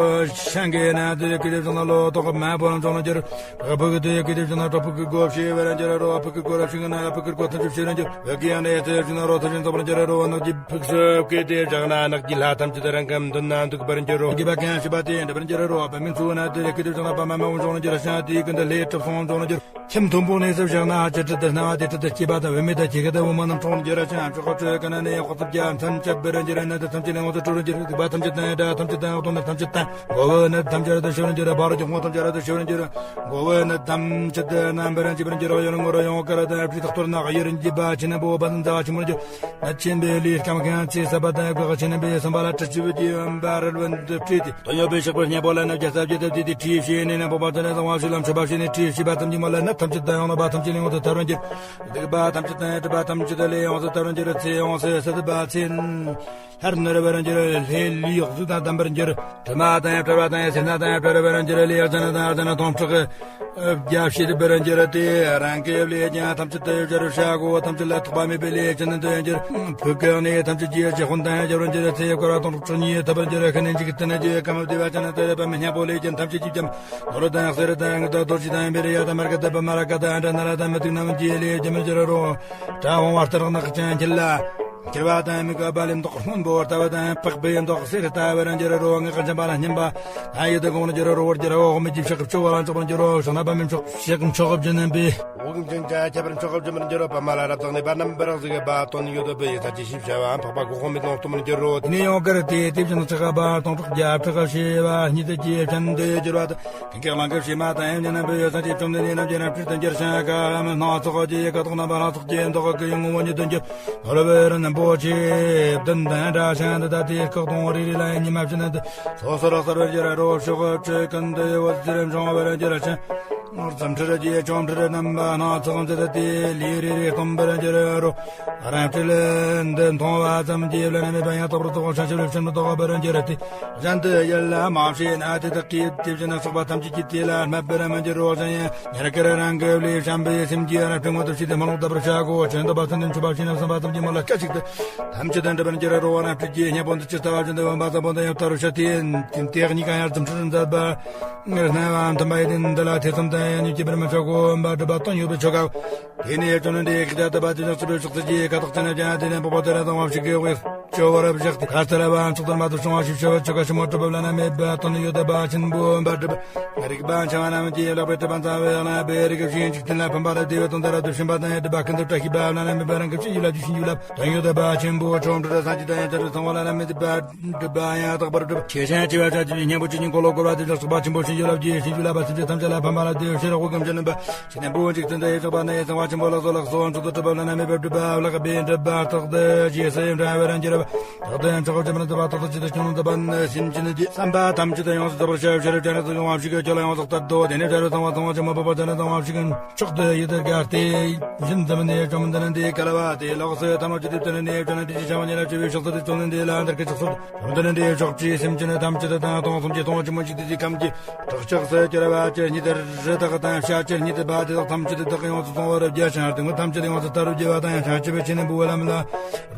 ཆང་གི་ནད་དེ་བསྐྱེད་དེ་བཞག་ན་ལོ་ཏོག་མང་པོ་རང་འབྱུང་ལ་འགྱུར། བྲག་ཕུག་དེ་བསྐྱེད་དེ་བཞག་ན་བྲག་ཕུག་གི་སྒོ་ཕྱེ་བར་འགྱུར་རོ། ཕུག་གི་སྒོ་རུ་ཕྱིན་ན་ཕུག་གི་སྒོ་ཐམས་ཅད་ཕྱེ་བར་འགྱུར། བུ་གི་ཡང་ནད་དེ་བཞག་ན་རོ་ཐུར་ཅན་ཚོགས་པར་འགྱུར་རོ། ནགས་ཀྱི་ཕུགས་སུ་བསྐྱེད་དེ་བཞག་ན་ནགས་ཀྱི་ལྷ་ཐམས་ཅད་རང་གི་མདུན་ན་འདུག་པར་འགྱུར་རོ། རྒྱུ་བ་གང་ཞིག་པ་དེ་འགྲུབ་པར་འགྱུར་རོ། པདྨའི་མཚོ་ན་དེ་ལས་སྐྱེས་དེ་བྱུང་ན་པདྨ་མ་འོངས་འབྱུང་ལ་འགྱུར་ཞིང་། དེའི་ཀུན་ཏུ་ལྷའི་གྲུབ་སོང་འབྱུང་ལ་འགྱུར། ཁྱིམ་མཐོན་པོ་གནས་སུ་བཞག་ན་བཅུད་དྲི་དང་སྣང་བ་དེ་དྲི་དང་སྐྱེས་པ་དང་བུད་མེད་དང་ཁྱི་ག་དང་བུ་མོ་རྣམས་འཕྲོག་འགྱུར་ཞིང་། ཕྱོགས་ཁ་ཆོས་ཀ་ན་ནས་དཔག་ཏུ་བརྒྱ་མཚམས་བཅད་པར་འགྱུར། ནད་དེ་ཐམས་ཅད་ལས་འོངས་སུ་གྲོལ་འགྱུར། སྡིག་པ་ཐམས་ཅད་དང་དགྲ་ཐམས་ཅད་དང་ལྟུང་ནད་ཐམས་ཅད་དང་། མགོ་བོའི་ནད་ཐམས་ཅད་རབ་ཏུ་ཞི་བར་འགྱུར། ཕ་རོལ་གྱི་དབང་ཐམས་ཅད་རབ་ཏུ་ཞི་བར་འགྱུར། མགོ་བོའི་ནད་ཐམས་ཅད་རྣམ་པར་འཇིག་པར་འགྱུར། ཡུལ་ངོ་རུ་ཡོང་དཀར་དང་སྤྲེའུ་ཐོག་ཐོར་ནག་གཡུ་རིན་འགྱིས་པ་ཆེ་ན་བོ་བ་དང་མཛའ་བ་ཆེན་པོར་འགྱུར། ནད་ཆེན་པོའི་ལུས་སྐམ་མཁན་ཚེ་ས་པ་དང་གག་ཆེན་པོའི་སམ་པ་ལ་དྲི་ཆུ་བུ་གྱི་འོན་པ་རལ་བུ་འདི་བྲིས་ཏེ། དོན་ཡོད་པའི་ཕྱག་པར་བསྙེན་པ་ལ་ནབ་རྒྱ་ས་བརྒྱད་དུ་བསྡུས་ཏེ་བྲིས་ཤེས་ནས་ན་འཕགས་པ་ཙཱ་ལ་ཚང་བ་ཤུལ་ལམ་མཆོད་པ་བྱས་ནས་བྲིས་ཤེས་པ་ཙམ་གྱིས་མོ་ལ་ནད་ཐམས་ཅད་དང་ཡང་ན་པ་ཐམས་ཅད་ལས་ཡོངས་སུ་ཐར་བར་འགྱུར། སྡིག་པ་ཐམས་ཅད་དང་སྒྲིབ་པ་ཐམས་ཅད་ལས་ཡོངས་སུ་ཐར་བར་འགྱུར། ཚེ་ཡོངས་སུ་སད་པ་ཚེ་སླར་ནུར་བར་འགྱུར། ལྷའི་ལུས་གཟུགས་དང་ལྡན་པར་འགྱུར། དྲི་མ་དང་བྲལ་བ་དང་སེར་སྣ་དང་བྲལ་བར་འགྱུར། ལས་ཡར་ཙ་ན་དང་ཡར་ཙ་ན་སྟོང་ཕྲག་བརྒྱ་བྱེད་པར་འགྱུར་ཏེ། རང་གི་ལས་ཀྱང་ཐམས་ཅད་དུ་སྦྱར་བར་བྱ་གོ་ཐམས་ཅད་ལ་ཐོགས་པ་མེད་པའི་ལས་ཅན་དུ་འགྱུར། ཕུག་གི་གནས་ཐམས་ཅད་ཀྱི་ཅི་ཧོན་དང་སྦྱར་བར་འགྱུར། ཚེ་ཡི་འཁོར་བ་སྟོང་ཕྲག་ཁྲི་གཉིས་ཐུབ་པར་འགྱུར། ཤི་ནས་འཇིག་རྟེན་གྱི་ཀ་མ་བདེ་བ་ཅན་དུ་རེ་བ་མི་སྙན་པོ་ལས་ཀྱང་ཐམས་ཅད་ཀྱི་ཀྱང་ནོར་དང་གསེར་དང་དངུལ་དང་རྡོ་རྗེ་དང་བེ་རི་ཡ་དང་མར་གད་དང་པུ་མ་ར་ག་དང་ཨ་འདྲ་ན་ར་དང་མུ་ཏིག་རྣམས་ཀྱི་ལས་ཀྱང་མི་འགྱུར་རོ། གྲང་བ་ལྟར་ནག་ཅན་འཁྱིལ་ལ། འཁྱིལ་བ་དང་མིག་གི་སྦ་ལེབ་མདོག་སྔོན་པོ་ལྟ་བུ་དང་པགས་པའི་མདོག་སེར་ལྟ་བུར་འགྱུར་རོ། ངག་གི་འཆམ་པ་ལ་སྙན་པ་དང་ཡིད་དུ་འོང་བར་འགྱུར་རོ། བར་འགྱུར་རོ། འོག་མིན་གྱི་ཕྱོགས་ཀྱི་ཕྱོགས་བ་ལ་འཇོག་པར་འགྱུར་རོ། བྱང་ན་པདྨའི་མཆོག་ཕྱོགས་མཆོག་སྦྱིན་པའི། འོག་མིན་ཅན་གྱི་ཁྱད་པར་མཆོག་སྦྱིན་པར་འགྱུར་རོ། པདྨ་ལ་རབ་བརྩེགས་ནས་པདྨ་འབར་བ་གཟིགས་པ་དོན་ཡོད་དོ་བའི་ས་ཅི་ཞིབ་བྱ་བ་འཕགས་པ་གོ་འོག་མིན་ལོངས་སྟོན་པར་འགྱུར་རོ། དེ་ནས་ཡང་གར་དེ་དེ་བཞིན་ཚེག་པ་སྟོང་ཕྲག་བརྒྱ་ཕྲག་བྱེ་བ་གཉིས་ཏེ་ཀྱི་ཕྱིན་དུ་འགྱུར་བ་དང་། ཀུན་མཁྱེན་གླིང་གི་བྱེ་མ་དང་ཡང་ཉན་པའི་ཡོད་སངས་རྒྱས་བཅོམ་ལྡན་འདས་རྣམས་ཀྱི་རབ་སྤྲུལ་དུ་འགྱུར་ཞིང་། ཀ་མ་སྣ་ཚོགས་ཀྱི་ཀ་དོག་རྣམ་པ་སྣ་ཚོགས་ཀྱི་མདོག་གི་ཡུལ་ངོ་བོ་ཉིད་དུ་འགྱུར། ནོར་བུ་རིན་པོ་ཆེ་བདུན་དང་འདྲ་ཞིང་འདི་ལྟ་སྟེ་སྐུ་གདུང་རེ་རེ་ལ་ཉི་མ་བཞིན་དུ་སོ་སོར་གསལ་བར་འགྱུར་རོ། ཕྱོགས་བཅུ་ཀུན་ཏུ་འོད་ཟེར་འབྱུང་བར་འགྱུར་ཞིང་། རྫུ་འཕྲུལ་གྱི་ཆོ་འཕྲུལ་རྣམ་པ་སྣ་ཚོགས་མཛད་དེ་ལས་རེ་རེ་སྟོན་པར་འགྱུར་རོ། རབ་སྤྲུལ་འདི་མཐོང་བ་ཙམ་གྱིས་བླ་ན་མེད་པ་ཡང་དག་པར་རྫོགས་ཤིང་ཕྱིན་ལ་ཕྱིན་མི་ལྡོག་པར་འགྱུར་ཏེ། གཞན་དུ་ཡིད་ལ་མ་བྱས་ན་དེ་དག་གིས་དེ་བཞིན་གཤེགས་པ་ཐམས་ཅད་ཀྱིས་དེ་ལ་སྨད་པར་མི་འགྱུར་རོ། གཞན་ཡང་ཉེར་དགུ་རང་གི་ལས་བྱམས་པའི་སེམས་ཀྱིས་རབ་སྤྲུལ་མངོན་དུ་བྱས་ཏེ་སྨོན་ལམ་བཏབ་པར་བྱ་གོ་ཆོས་འདི་པ་ཚུན་ནས་མཆོད་པ་བྱས་ན་བསམ་པ་ཙམ་གྱིས་མོ་ལ་སྐད་ཅིག་ཏུ་ཐམས་ཅད་དུ་འགྲུབ་པར་འགྱུར་རོ། རབ་སྤྲུལ་གྱི་སྙན་པོ་འདི་ཇི་ལྟ་བ་བཞིན་དུ་འོན་པ་ཙམ་པོ་འདི་ཡང་ལྟར་བྱ་སྟེ། དེ་གཉིས་ཀ་ཡང་རྫུ་འཕྲུལ་མཛད་པ་སྣང་བ་མཐུན་པ་ཡིན་ཏེ། འདི་ལ་ཐེ་ཚོམ་དང་ཡང་ཉིད་ཀྱི་བར་མི་ཆགས་གོ་འོན་པ་སྒྲུབ་པ་དོན་ཡོད་པའི་ཆོ་ག་དེ་ནས་ཅོ་ནན་དེ་ཁྱེད་ཅག་ཏུ་བ་དེ་ནས་ཚུར་ཕྱོགས་སུ་རྗེས་ཁ་དོག་ཅན་ལ་ཀྱང་དེ་ནས་འཕགས་པ་ཙཱ་ར་དང་བ་ཞིག་གི་དབུས་ཅོ་བར་བཞག་སྟེ། ཁ་ཙ་ར་བ་མཆོག་ལྡན་མ་དུ་བྱུང་བ་ཞིག་ཤོ་བ་ཆོ་ག་ཞིག་མོ་གྲུབ་པ་བླ་ན་མེད་པ་དོན་ཡོད་པ་ཆེན་པོ་འབའ་གྲུབ། རིག་པ་འཆང་བ་རྣམས་ཀྱིས་ལེགས་པར་གྲུབ་པ་མཛད་པའི་གླང་པོའི་རིགས་བཞིན་འཇིག་རྟེན་ལ་ཕན་པ་ལ་བདེ་བའི་དོན་དག་རབ་ཏུ་བྱིན་པ་དང་སྒྲུབ་པ་ཀུན་ཏུ་བཀྲ་ཤིས་པ་བླ་ན་མེད་པ་རང་གི་ཆོས་ཡིད་ལ་རྒྱུ་ཞིང་ཡིད་ལ་དོན་ཡོད་པ་ཆེན་པོ་ཆོ་འཕྲུལ་སངས་རྒྱས་དང་ཡང་དག་པར་ཚང་བ་བླ་ན་མེད་པ་སྒྲུབ་པ་ཡང་དག་པར་སྒྲུབ། ཆེ་ཞིང་ཆེ་བ་ཆ་ཆེ་བའི་སྙིང་པོ་ཆོས་ཀྱི་འཁོར་ལོ་བསྐོར་བ་དེ་ལ་སོགས་པ་ཆེན་པོ་ཞིང་བརྒྱུད་ལ་བགྱིས་ཤིང་བརྒྱུད་ལ་བ་སེམས་ཅན་ཐམས་ཅད་ལ་ཕན་པ་ལ་དེ་ཤེས་རབ་དབུ་གམ་ཅན་ནམ་པ། ཤེས་ནས་བུ་འཇིག་རྟེན་དུ་ཡི་དག་པ་ནི་ཡི་ཚང་བ་ཆེན་པོ་ལ་སོགས་ལ་གསོལ་བ་མཆོག་ཏུ་གྲུབ་པ་བླ་ན་མེད་པའི་སྒྲུབ་པ་བརླག་པའི་སྒྲུབ་པ་རྟག་ཏུ་རྗེས་སུ་འབྲང་བར་འགྱུར་ བདག་དང་ཡང་ཆོག་ཅེས་མ་ནི་བདག་པ་ཏག་ཏག་ཅི་དང་ཁྱོད་ནི་བདག་པ་ནི་སེམས་ཅན་ནི་བསམ་པ་ཐམས་ཅད་དུ་ཡོངས་སུ་རྫོགས་པར་ཤར་ཤར་བྱ་ནི་དུ་ཡོང་བ་ཞིག་གི་ཁྱོད་ལ་ཡོངས་སུ་ལྟར་དོ། དེ་ནས་བྱ་རུ་ཚང་བ་ཚང་བ་ཅི་མ་བབ་པ་བྱ་ནི་ཚང་བ་ཞིག་གི་མཆོག་ཏུ་ཡི་དེར་དགའ་སྟེ་བཞིན་འཛམ་ནས་བཅོམ་ལྡན་འདས་སྐལ་བ་དེ་ལོགས་སུ་ཐར་ནོ་ཅི་དེ་བསྟན་ནས་བྱ་ནི་དེ་ཅི་བྱ་བ་ཉེ་ལ་བཅོལ་བའི་ཕྱོགས་སུ་དེ་བཅོམ་ལྡན་འདས་ལ་འདར་གི་ཕྱོགས་སུ་བསྟན་ནས་ཕྱོགས་ཀྱི་སེམས་ཅན་ཐམས་ཅད་དང་སྟོང་གསུམ་གྱི་སྟོང་ཕྱི་མོ་ཅིག་དེ་དེ་ཁམས་ཀྱི་བྲག་ཆགས་སུ་གྱུར་པ་ཆེར་ཉིད་དེར་རི་དྭགས་དང་བྱ་ཆེར་ཉིད་དེ་པ་དེ་དག་ཐམས་ཅད་དེ་དག་ཡོངས་སུ་སོང་བར་བརྒྱ་ཞིང་སྟེང་ཐམས་ཅད་ཡོངས་སུ་དར་བར་བགྱི་བ་དང་ཡང་བྱང་ཆུབ་ཆེན་པོའི་ལམ་ལ་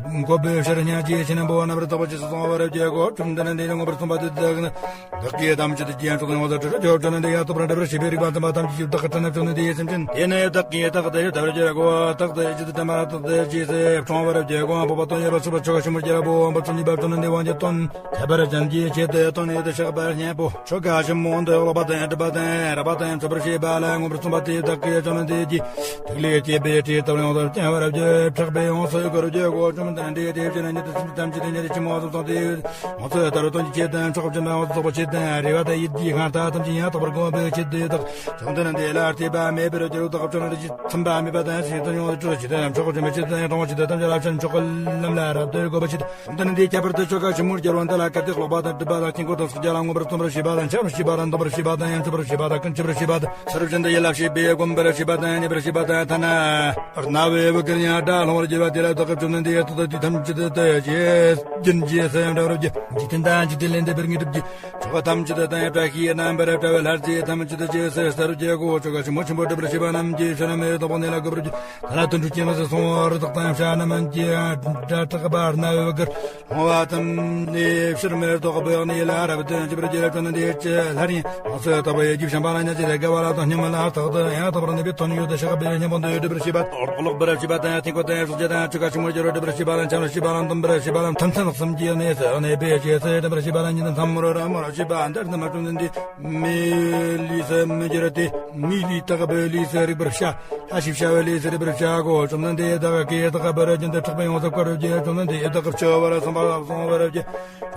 འགོད་པའི་ཕྱིར་སྙིང་རྗེ་ཆེན་པོ་རྣམ་པར་དག་པ་ཆེས་སུ་སོང་བར་བརྒྱ་གོ། བཅོམ་ལྡན་འདས་ནི་མངོན་པར་གསུངས་པ་དེ་དག་ནི། བདག་གིས་ཐམས་ཅད་ཀྱི་རྒྱན་སོགས་ཡོངས་སུ་གྲུབ་པར་བཅོམ་ལྡན་འདས་ཡང་དག་པར་འགྲུབ་པར་བྱེད་པའི་རིག་པ་ཙམ་པ་ཐམས་ཅད་ཀྱིས་བདག་གི་དྲན་ན་བཅོམ་ལྡན་འདས་ཀྱི་སེམས་ཅན། དེ་ནི་བདག་གིས་རྟག་ཏུ་ཡི་དམ་པར་གྱུར་ཀོ། རྟག་ཏུ་ཡི་ཇི་ལྟར་བསྟན་པ་རྟག་ཏུ་ཡི་ཇི་སྲིད་འཁྲུངས་པར་བགྱི་ཀོ། འཕགས་པ་དོན་ཡོད་པ་ཚུལ་ཁྲིམས་ཆོ་ག་ཆེན་པོར་གྱུར་པ་པོ། འཕགས་པ་ཆོས་ཉིད་པ་བཅོམ་ལྡན་འདས་དབང་གྱུར་དོན་ཁྱད་པར་ཅན་གྱི་ཆེད་དུ་དོན་ཡོད་དུ་གཤེགས་པར་བསྙེན་པོ། ཆོ་ག་ཆེན་མོ་འདི་ཀློག་པ་དང་སྒྲུབ་པ་དང་རེག་པ་དང་མཆོད་པར་བྱེད་པ་ལ་མངོན་པར་གསུངས་པ་དེ་བདག་གིས་བཅོམ་ལྡན་འདས་ཀྱི་ཐུགས་ལས་སྐྱེས་པའི་དྲི་ལྟར་ཡོངས་སུ་བརྐྱང་བར་བགྱི། ཕྱག་འཚལ་ཡོངས་སུ་བསྐོར་བར་བགྱི་ཀོ། བཅོམ་ལྡན་འདས་དེ་བཞིན་ཉིད་དུ་སེམས་ཅན་ཐམས་ཅད་དེ་ཉིད་ཀྱི་ཆེན་མོ་གཟུགས་བཟང་དེ་ཡོངས་སུ་དར་བར་སྟོན་གྱི་ཆེད་དང་མཆོག་གི་བཅོམ་པ་ཡོངས་སུ་རྫོགས་པའི་ཆེད་དང་རེ་བ་དང་ཡིད་ཀྱི་ཤིང་རྟ་ཐམས་ཅད་ཡང་དག་པར་གོམས་པའི་ཆེད་དུ་བདག་བཅོམ་ལྡན་འདས་ལ་ཐོས་པ་མེད་པར་གྱུར་ཏོ། བཅོམ་ལྡན་འདས་ཀྱིས་ཚིམ་པ་མེད་པ་དང་ཞིང་དུ་ཡོངས་སུ་གྲོལ་བར་བྱེད་དང་མཆོག་གི་བཅོམ་པའི་ཆེད་དང་ཡང་དྲང་བའི་ཆེད་དུ་ཐམས་ཅད་ལ་ཕྱིན་མཆོག་གི་ལམ་ལ་རབ་ཏུ་འགོད་པའི་ཆེད་དུ། བཅོམ་ལྡན་འདས་ཁྱད་པར་དུ་ཆོ་ག་ཆེན་མོར་གྱུར་པ་འདི་ལ་གལ་ཏེ་ཀློག་པ་དང་སྒྲུབ་པ་དང་བསྙེན་བཀུར་དང་ཕྱག་རྒྱ་ལ་མངོན་པར་རྩོམ་པར་བྱེད་པ་དང་འཆང་བར་བྱེད་པ་དང་འདོན་པར་བྱེད་པ་དང་ཡང་མཆོད་པར་བྱེད་པ་དང་ཀུན་མཆོད་པར་བྱེད་པ་དང་ཚུལ་ཁྲིམས་ཅན་དུ་ཡིད་ལ་བྱེད་པས་བསྒོམ་པར་བྱེད་པ་དང་མཉེས་པར་བྱེད་པ་དང་ཐ་ན་རྣ་བའི་དབུ་གུར་ཡང་སྒྲ་སློང་བར་བགྱི་བ་དེ་ལ་བདག་གིས་བཅོམ་ལྡན་འདས་རྟག་ཏུ་དུས་ཐམས་ཅད་དུ་རྗེས་ཟིན་རྗེས་སུ་ཡང་འབྲང་བར་བགྱི། འཇིག་རྟེན་དང་འཇིག་རྟེན་ལས་འདས་པའི་དངོས་གྲུབ་ཀྱི་ཆོ་ག་ཐམས་ཅད་དུ་དང་བཀྲ་ཤིས་རྣམ་པར་བཀྲ་བའི་ལྷར་བཅས་ཐམས་ཅད་དུ་རྗེས་སུ་སྩལ་བར་བགྱི་ཀོ། ཆོ་ག་ཆེན་མོ་ཆེན་པོ་སྒྲུབ་པར་བྱེད་པ་རྣམས་ཀྱི་ཕྱིར་ན་མེ་ཏོག་པོ་ནས་ལ་དགོད་པར་བགྱི། ཐ་ན་དུད་འགྲོ་ཅན་ལ་སོང་བར་རི་དྭགས་དང་བྱ་རྣམས་ཀྱི་སྒྲ་གྲགས་པ་རྣ་བའི་དབུ་གུར་སློང་བ་ཙམ་ནས་ཕྱིར་མེ་ཏོག་པོའི་གནས་ལ་རབ་ཏུ་འཇུག་པར་བགྱི་ལ་བཅོམ་ལྡན་འདས་ཀྱིས་སླར་ཡང་ཡོངས་སུ་དག་པའི་རྒྱུ་བྱམས་པ་ལ་མཉེས་བྱས་ཏེ་དགའ་བ་ལ་དང་སྙོམས་པ་ལ་རྟག་ཏུ་ཡང་དག་པར་གནས་པའི་དོན་ཡོད་དུ་གཤེགས་པའི་སྙིང་པོ་འདི་སྒྲུབ་པར་བྱེད་པ། ཀློག་པར་བྱེད་པ་དང་བསྙེན་བཀུར་དང་ཡང་ཕྱག་རྒྱ་དང་ཆོ་ག་ཆེན་མོ་བརྒྱ་རུ་སྒྲུབ་པར་བྱེད་པ་དང་འཆང་བར་བྱེད་པ་དང་འདོན་པར་བྱེད་པ་དང་ཐམས་ཅད་གསུམ་གྱི་གནས་སུ་གནས་པའི་རྗེས་སུ་དྲན་པར་བྱེད་པ་དང་ཉིད་དུ་མཚམས་མོར་ར་མོར་བྱེད་པ་འདིར་ནི་མ་བཅོམ་ལྡན་འདས་མིའི་ལུས་སུ་མི་འགྱུར་ཏེ། མིའི་ལུས་དག་པའི་ལུས་སུ་རིག་པར་བྱ། ལྷ་ཞིག་བྱ་བའི་ལུས་སུ་རིག་པར་བྱ་གོ། བཅོམ་ལྡན་འདས་བདག་གིས་དག་པར་རྒྱུན་དུ་ཕྲག་པའི་ཡོངས་སུ་བསྐོར་བར་བགྱི། བཅོམ་ལྡན་འདས་བདག་གིས་འཆི་བར་སོང་བ་སོང་བར་བགྱི།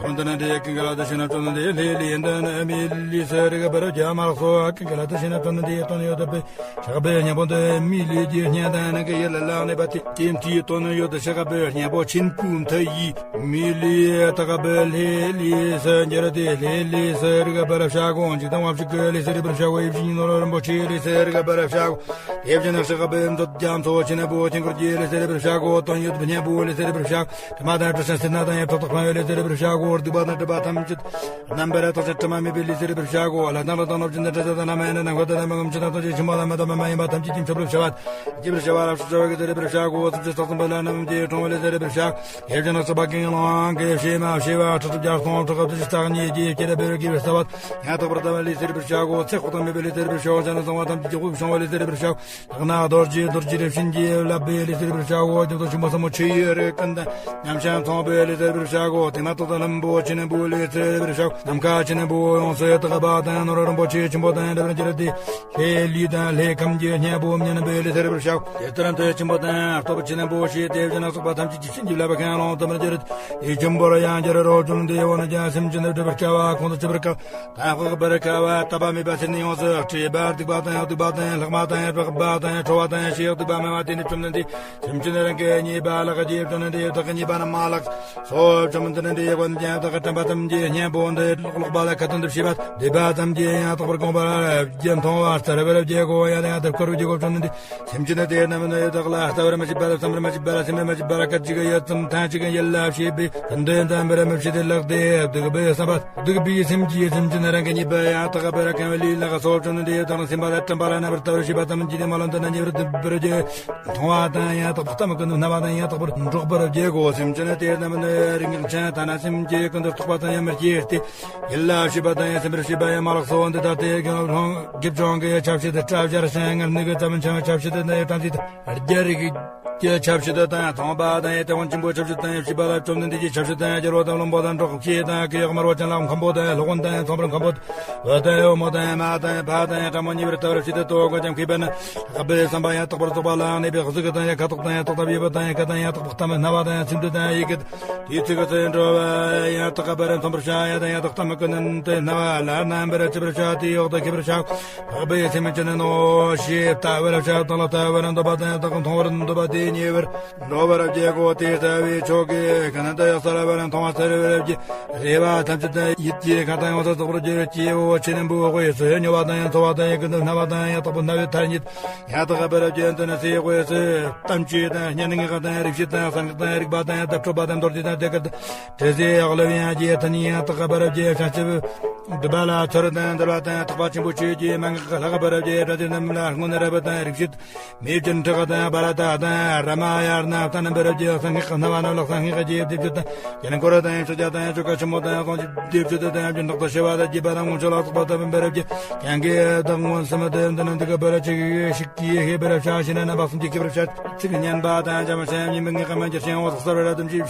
བཅོམ་ལྡན་འདས་ཀུན་དགའ་ལ་དུ་བྱིན་ན་བཅོམ་ལྡན་འདས་ལྷའི་ལུས་འདི་ནི་མིའི་ལུས་སུ་རིག་པར་བགྱི་མ་ལགས་སོ། ཀུན་དགའ་ལ་དུ་བྱིན་ན་བཅོམ་ལྡན་འདས་དོན་ཡོད་དུ་སྤེལ་ཆགས་པའི་སྙིང་པོ་འདི་མིའི་ལུས་ཀྱི་སྙན་དང་ནང་གི་ཡུལ་ལ་གནས་པ་སྟེ། དེའི་མཐུའི་དོན་ཡོད་དུ་གཤེགས་པའི་སྙིང་པོ་ཆེན་པོའི་མཐུ་ཡིས་མིའི་ལུས་དག་པའི་ལྷའི་ལུས་སུ་འགྱུར་ཏེ་ལྷའི་ལུས་སུ་རིག་པར་བྱ་གོ། འཇིག་རྟེན་དབང་ཕྱུག་གི་ལུས་སུ་རིག་པར་བྱ་གོ། ཡིད་བཞིན་ནོར་རིན་པོ་ཆེའི་ལུས་སུ་རིག་པར་བྱ་གོ། དེ་བཞིན་གཤེགས་པའི་མཛོད་རྒྱ་མཚོ་ཆེན་པོ་དཀྱིལ་འཁོར་གྱི་ལུས་སུ་རིག་པར་བྱ་གོ། དོན་ཡོད་པའི་སྙིང་པོའི་ལུས་སུ་རིག་པར་བྱ་གོ། དྲི་མ་དང་དྲི་ཞིམ་སེར་སྣ་དང་ཡང་ཕྲག་དོག་ཕངས་པའི་ལུས་སུ་རིག་པར་བྱ་གོ། སྡིག་པ་དང་དྲི་ཞིམ་སེར་སྣ་ཐམས་ཅད་རྣམ་པར་དག་ཅིང་དྲི་མ་མེད་པའི་ལུས་སུ་རིག་པར་བྱ་གོ། ལྷ་དང་ལྷ་དང་ནོར་ཅན་དང་དྲི་ཟ་དང་ལྷ་མ་ཡིན་ནམ་མཁའ་དང་ལྷ་མ་ཡིན་ནམ་ཆུ་དང་ཐམས་ཅད་ཆེན་པོ་ལ་མི་ལྡན་པ་མ་ཡིན་པ་ཐམས་ཅད་ཀྱི་མཆོད་པར་བྱ་བ། རྒྱས་པར་བྱ་བ་རབ་ཏུ་ཕྱེ་བ་གི་ལུས་སུ་རིག་པར་བྱ་གོ། སུམ་ཅུ་རྩ་གསུམ་པའི་ལྷ་རྣམས་ཀྱིས་དྲང་བའི་ལུས་སུ་རིག་པར་བྱ་གོ། དེ་བཞིན་གཤེགས་པ་ཀུན་གྱི་ལོངས་ཀྱི་ཕྱེ་མ་ཕྱེ་བ་ཁྲག་ཁྲིག་བརྒྱ་སྟོང་ཁྲག་ཁྲིག་རྩ་གཉིས་ཀྱི་སྐྱེ་རབས་པའི་རིགས་ཀྱི་བསལ་བ་ཡང་དག་པར་ལྡང་བའི་ལུས་སུ་རིག་པར་བྱ་གོ། ཚེ་དཔག་ཏུ་མེད་པའི་ལུས་སུ་རིག་པར་བྱ་གོ། བྱང་ནས་རྡོ་རྗེ་རྡོ་རྗེ་རིག་པར་བྱ་གོ། ལྷག་ན་རྡོ་རྗེ་རྡོ་རྗེ་རིག་པར་བྱ་གོ། རྒྱ་མཚོ་ཆེན་པོ་སྲུང་མའི་ཆུ་ཡི་རིགས་ཀུན་དང་། མཉམ་ཞིང་མཚུངས་པའི་ལུས་སུ་རིག་པར་བྱ་གོ། དེ་ན་ཏོག་ཏོ་ལྷུན་པོ་ཆེན་པོའི་ལུས་སུ་རིག་པར་བྱ་གོ། ནམ་མཁའ་ཆེན་པོ་ཡོངས་སུ་དག་པ་དང་ནོར་རིན་པོ་ཆེ་ཆེན་པོ་དང་འདྲ་བར་གྱུར་ཏེ། ལྷའི་ལུས་དང་ལྷའི་ཁམས་ཀྱི་སྙིང་པོ་མཉམ་པའི་ལུས་སུ་རིག་པར་བྱ་གོ། དེ་ལྟར་མཐུ་ཆེན་པོ་དང་སྟོབས་ཆེན་པོ་ཞེས་དེ་བཞིན་གཤེགས་པ་ཐམས་ཅད་ཀྱི་བྱིན་གྱིས་བརླབས་པའི་ཁ་ལོངས་སུ་མར་གྱུར། དེ་ཆེན་པོར་ཡང་འགྱུར་རོ། བཅོམ་ལྡན་འདས་འོ་ན་ཀྱང་སེམས་ཅན་དུ་སྒྲིབ་པར་དཀའ་བ་ཁོང་དུ་ཆུད་པར་དཀའ་བ། དང་དཔག་པར་དཀའ་བ་དག་པ་མེད་པ་ཟེར་ནས་ཡོངས་སུ་བཀྲེས་པ་སྡིག་པ་དང་སྡིག་པ་དང་ལྷག་མ་དང་ཡང་དྲག་པ་དང་ཁྲོ་བ་དང་ཡང་ཞེ་སྡིག་པ་མེད་པ་དེ་ནི་བཅོམ་ལྡན་འདས་སེམས་ཅན་རང་གི་ཉེས་པ་ལགས་ཀྱི། བཅོམ་ལྡན་འདས་བདག་གི་ཉེས་པ་རྣམས་མ་ལགས་སོ། བཅོམ་ལྡན་འདས་ཀུན་ཀྱང་བདག་གི་དྲན་པ་ཙམ་གྱིས་སྙིང་པོ་འདི་ཀློག་པ་ལ་ཁ་ཏོན་དུ་བྱེད་པ་འདོད་པ་ཙམ་གྱིས་ཡང་དག་པར་བསྒོམ་པར་བགྱི། མཐོང་བ་སྟེར་བར་བགྱི་གོ། ཡང་དང་ཡང་དུ་བསྐོར་བར་བགྱི་གོ། བཅོམ་ལྡན་འདས་སེམས་ཅན་དེ་རྣམས་ནི་བདག་ལ་ལྟ་བར་མི་བྱེད་པར་བསམ་པར་མི་བྱེད་པར་སེམས་པར་མི་བྱེད་པར་སྐད་ཅིག་ཡིད་ཙམ་ཐེངས་གཅིག་ཡིད་ལ་བྱེད་པའི་ཀུན་ཏུ་བསམ་པར་མི་བྱེད་དེ་ལགས་ཏེ། སྡིག་པའི་བསམ་པ་སྡིག་པའི་སེམས་ཀྱིས་སེམས་ཅན་རང་གི་ཉེས་པ་ཡང་དག་པར་བཀང་བའི་ལུས་ལགས་སོ། བཅོམ་ལྡན་འདས་དང་སེམས་པ་ལ་དྲན་པ་ལ་རྣམ་པར་ལྟ་བར་བྱེད་པ་ཙམ་གྱིས་ནི་མ་ལོན་དུ་ན་ཉེ་བར་སྡུད་པར་བགྱི། མཐོང་བ་དང་ཡང་དག་པར་ལྟ་མི་ཀུན་ཏུ་སྣང་བ་དང་ཡང་དག་པར་འགྲོགས་པར་བགྱི་གོ། སེམས་ཅན་དེ་རྣམས་ནི་རིགས་ངན་ཅན་ཐ་ན་སེམས་ཀྱི་ཀུན་ཏུ་རྟོག་པ་དང་ཡང་མི་སྐྱེ་སྟེ། ཡིད་ལ་བྱེད་པ་དང་ཡང་སེམས་པར་བྱེད་པ་ཡང་མ་ལགས་སོ། འདི་ལྟ་སྟེ་དགེ་སློང་དགེ་སྦྱོང་གི་ཆབ་བྱེད་དུ་སྐྲ་བཞར་ཞིང་ངལ་ནུས་ཀྱི་ཙམ་འཆང་བའི་ཆབ་བྱེད་དུ་ནི་དམ་ཚིག་དང་རྒྱ་རིགས་ཀྱི་ཆབ་བྱེད་དུ་དང་མཐོང་བ་དང་ཡང་དེ་དབང་ཆེན་པོའི་ཆབ་བྱེད་དུ་དང་ཡང་བྱིས་པ་ལ་བཅོམ་ལྡན་འདས་ཀྱི་ཆབ་བྱེད་དུ་དང་རྒྱལ་པོ་དང་བློན་པོ་དང་འབྲོག་ཁྱི་དང་གི་གཡོག་དམར་བ་ཅན་ལ་མཁན་པོ་དང་སློབ་དཔོན་དང་ཚོང་པར་མཁན་པོ་བུ་དང་བུ་མོ་དང་མ་དང་ཕ་དང་དྲང་མོ་ཉེ་བར་ལྟ་བར་བྱེད་དུ་དོ་དགོས་ཀྱང་མཁས་པས་ན་ལྷག་པའི་བསམ་པ་ཡང་དག་པར་རྫོགས་པ་ལ་གནས་པའི་གཟུགས་ཀྱི་དང་ཡང་ཁ་དོག་དང་ཡང་ཐོག་མཐའ་ཡོད་པ་དང་ཡང་ཁ་དང་ཡང་དག་པར་ལྟ་མི་སྣང་བ་དང་ཡང་སེམས་འདུན་དང་ཡིད་ཀྱི་དེའི་ཚིག་གི་ཚེ་འགྲོ་བ་ཡང་དག་པར་མཐོང་བར་བྱ་ཡང་དང་ཡང་དག་ལྟ་མི་ཀུན་ནི་དེ་སྣང་བ་ལ་རྣམ་པར་ཅི་བར་བྱ་དེའི་འོག་ཏུ་ཤེས་པར་བྱ། འཕགས་པའི་སེམས་ཅན་ནོ་ཞེས་ལྟ་བར་བྱ། དང་ལ་ལྟ་བར་འདོད་པ་དང་ཡང་དག་མཐོང་བར་འདོད་པ་དེ་ ཉེ་བར་འགྲོ་བར་བགྱི། གོ་དེ་ལྟ་བུའི་ཆོ་གའི་གནད་དུ་གསལ་བར་མཐོང་བ་ཚར་བར་བགྱི། རེ་བ་ཐམས་ཅད་ཡིད་ཀྱི་ཁ་དང་ཡོངས་སུ་རྫོགས་པར་གྱུར་ཅིག། འོ་ཕྱི་ནས་འབུལ་བ་དང་ཡང་འཚོ་བ་དང་ཡང་ཀུན་ཏུ་སྨྲ་བ་དང་ཡང་དག་པར་སྨྲ་བའི་ཐ་སྙད་ཡང་དག་པར་བགྱི། འདི་ནི་ཚེ་དཔེ་ཚེ་གཏམ་བཅས་དང་སྙན་ངག་དང་རིག་བྱེད་དང་གསང་སྔགས་དང་རིག་པ་དང་བརྡ་སྤྲོད་པ་དང་མདོར་བསྡུས་དང་ཟློས་གར་དང་དྲི་ཟའི་གླུ་དབྱངས་ཀྱི་མཐུན་ཡང་དག་པར་བགྱི། བྱང་ཆུབ་སྒྲུབ་པ་ལ་ཚུལ་དང་འདུལ་བ་དང་ཐེག་པ་ཆེན་པོའི་ཆོས་ཀྱི་མན་ངག་ལྷག་པར་བགྱི། སྒྲ་དེ་རྣམས་ལ་སྔོན་རབ་དང་རིག་བྱེད་མེ་བྱེད་ཕྲེང་བ་དང་བྷ་ར་ཏ་དང་རཱ་མ་ཡ་ན་ལྟ་རྣམ་པར་བགྱི། གསང་སྔགས་རྣ་བ་རྣམས་ལ་གསང་སྔགས་ཀྱི་སྡེབ་སྦྱོར་དང་རྒྱན་འཁོར་དང་ཕྱག་རྒྱ་དང་ཆོ་ག་ཆེན་མོ་དང་གསུང་སྡེབ་སྦྱོར་དང་རྒྱན་དག་ཏུ་ཤེས་པ་དང་རྒྱས་པ་དང་མངོན་སྤྱོད་ལ་སོགས་པ་ལྟ་བུ་འབད་རབ་ཀྱི་གན་གྱི་བདག་མངོན་སུམ་དུ་འདི་ནི་འདི་ག་པར་ཆིག་ཤིག་གིས་ཤེས་པར་བྱ། ཤེས་ན་རྣམ་པ་གསུམ་གྱིས་ཤེས་པར་བྱ། ཚིག་སྙན་པ་དང་འཇམ་ཞིང་སྙན་པའི་ངག་གམ་འགྱུར་ཞིང་འོད་གསལ་བར་དུ་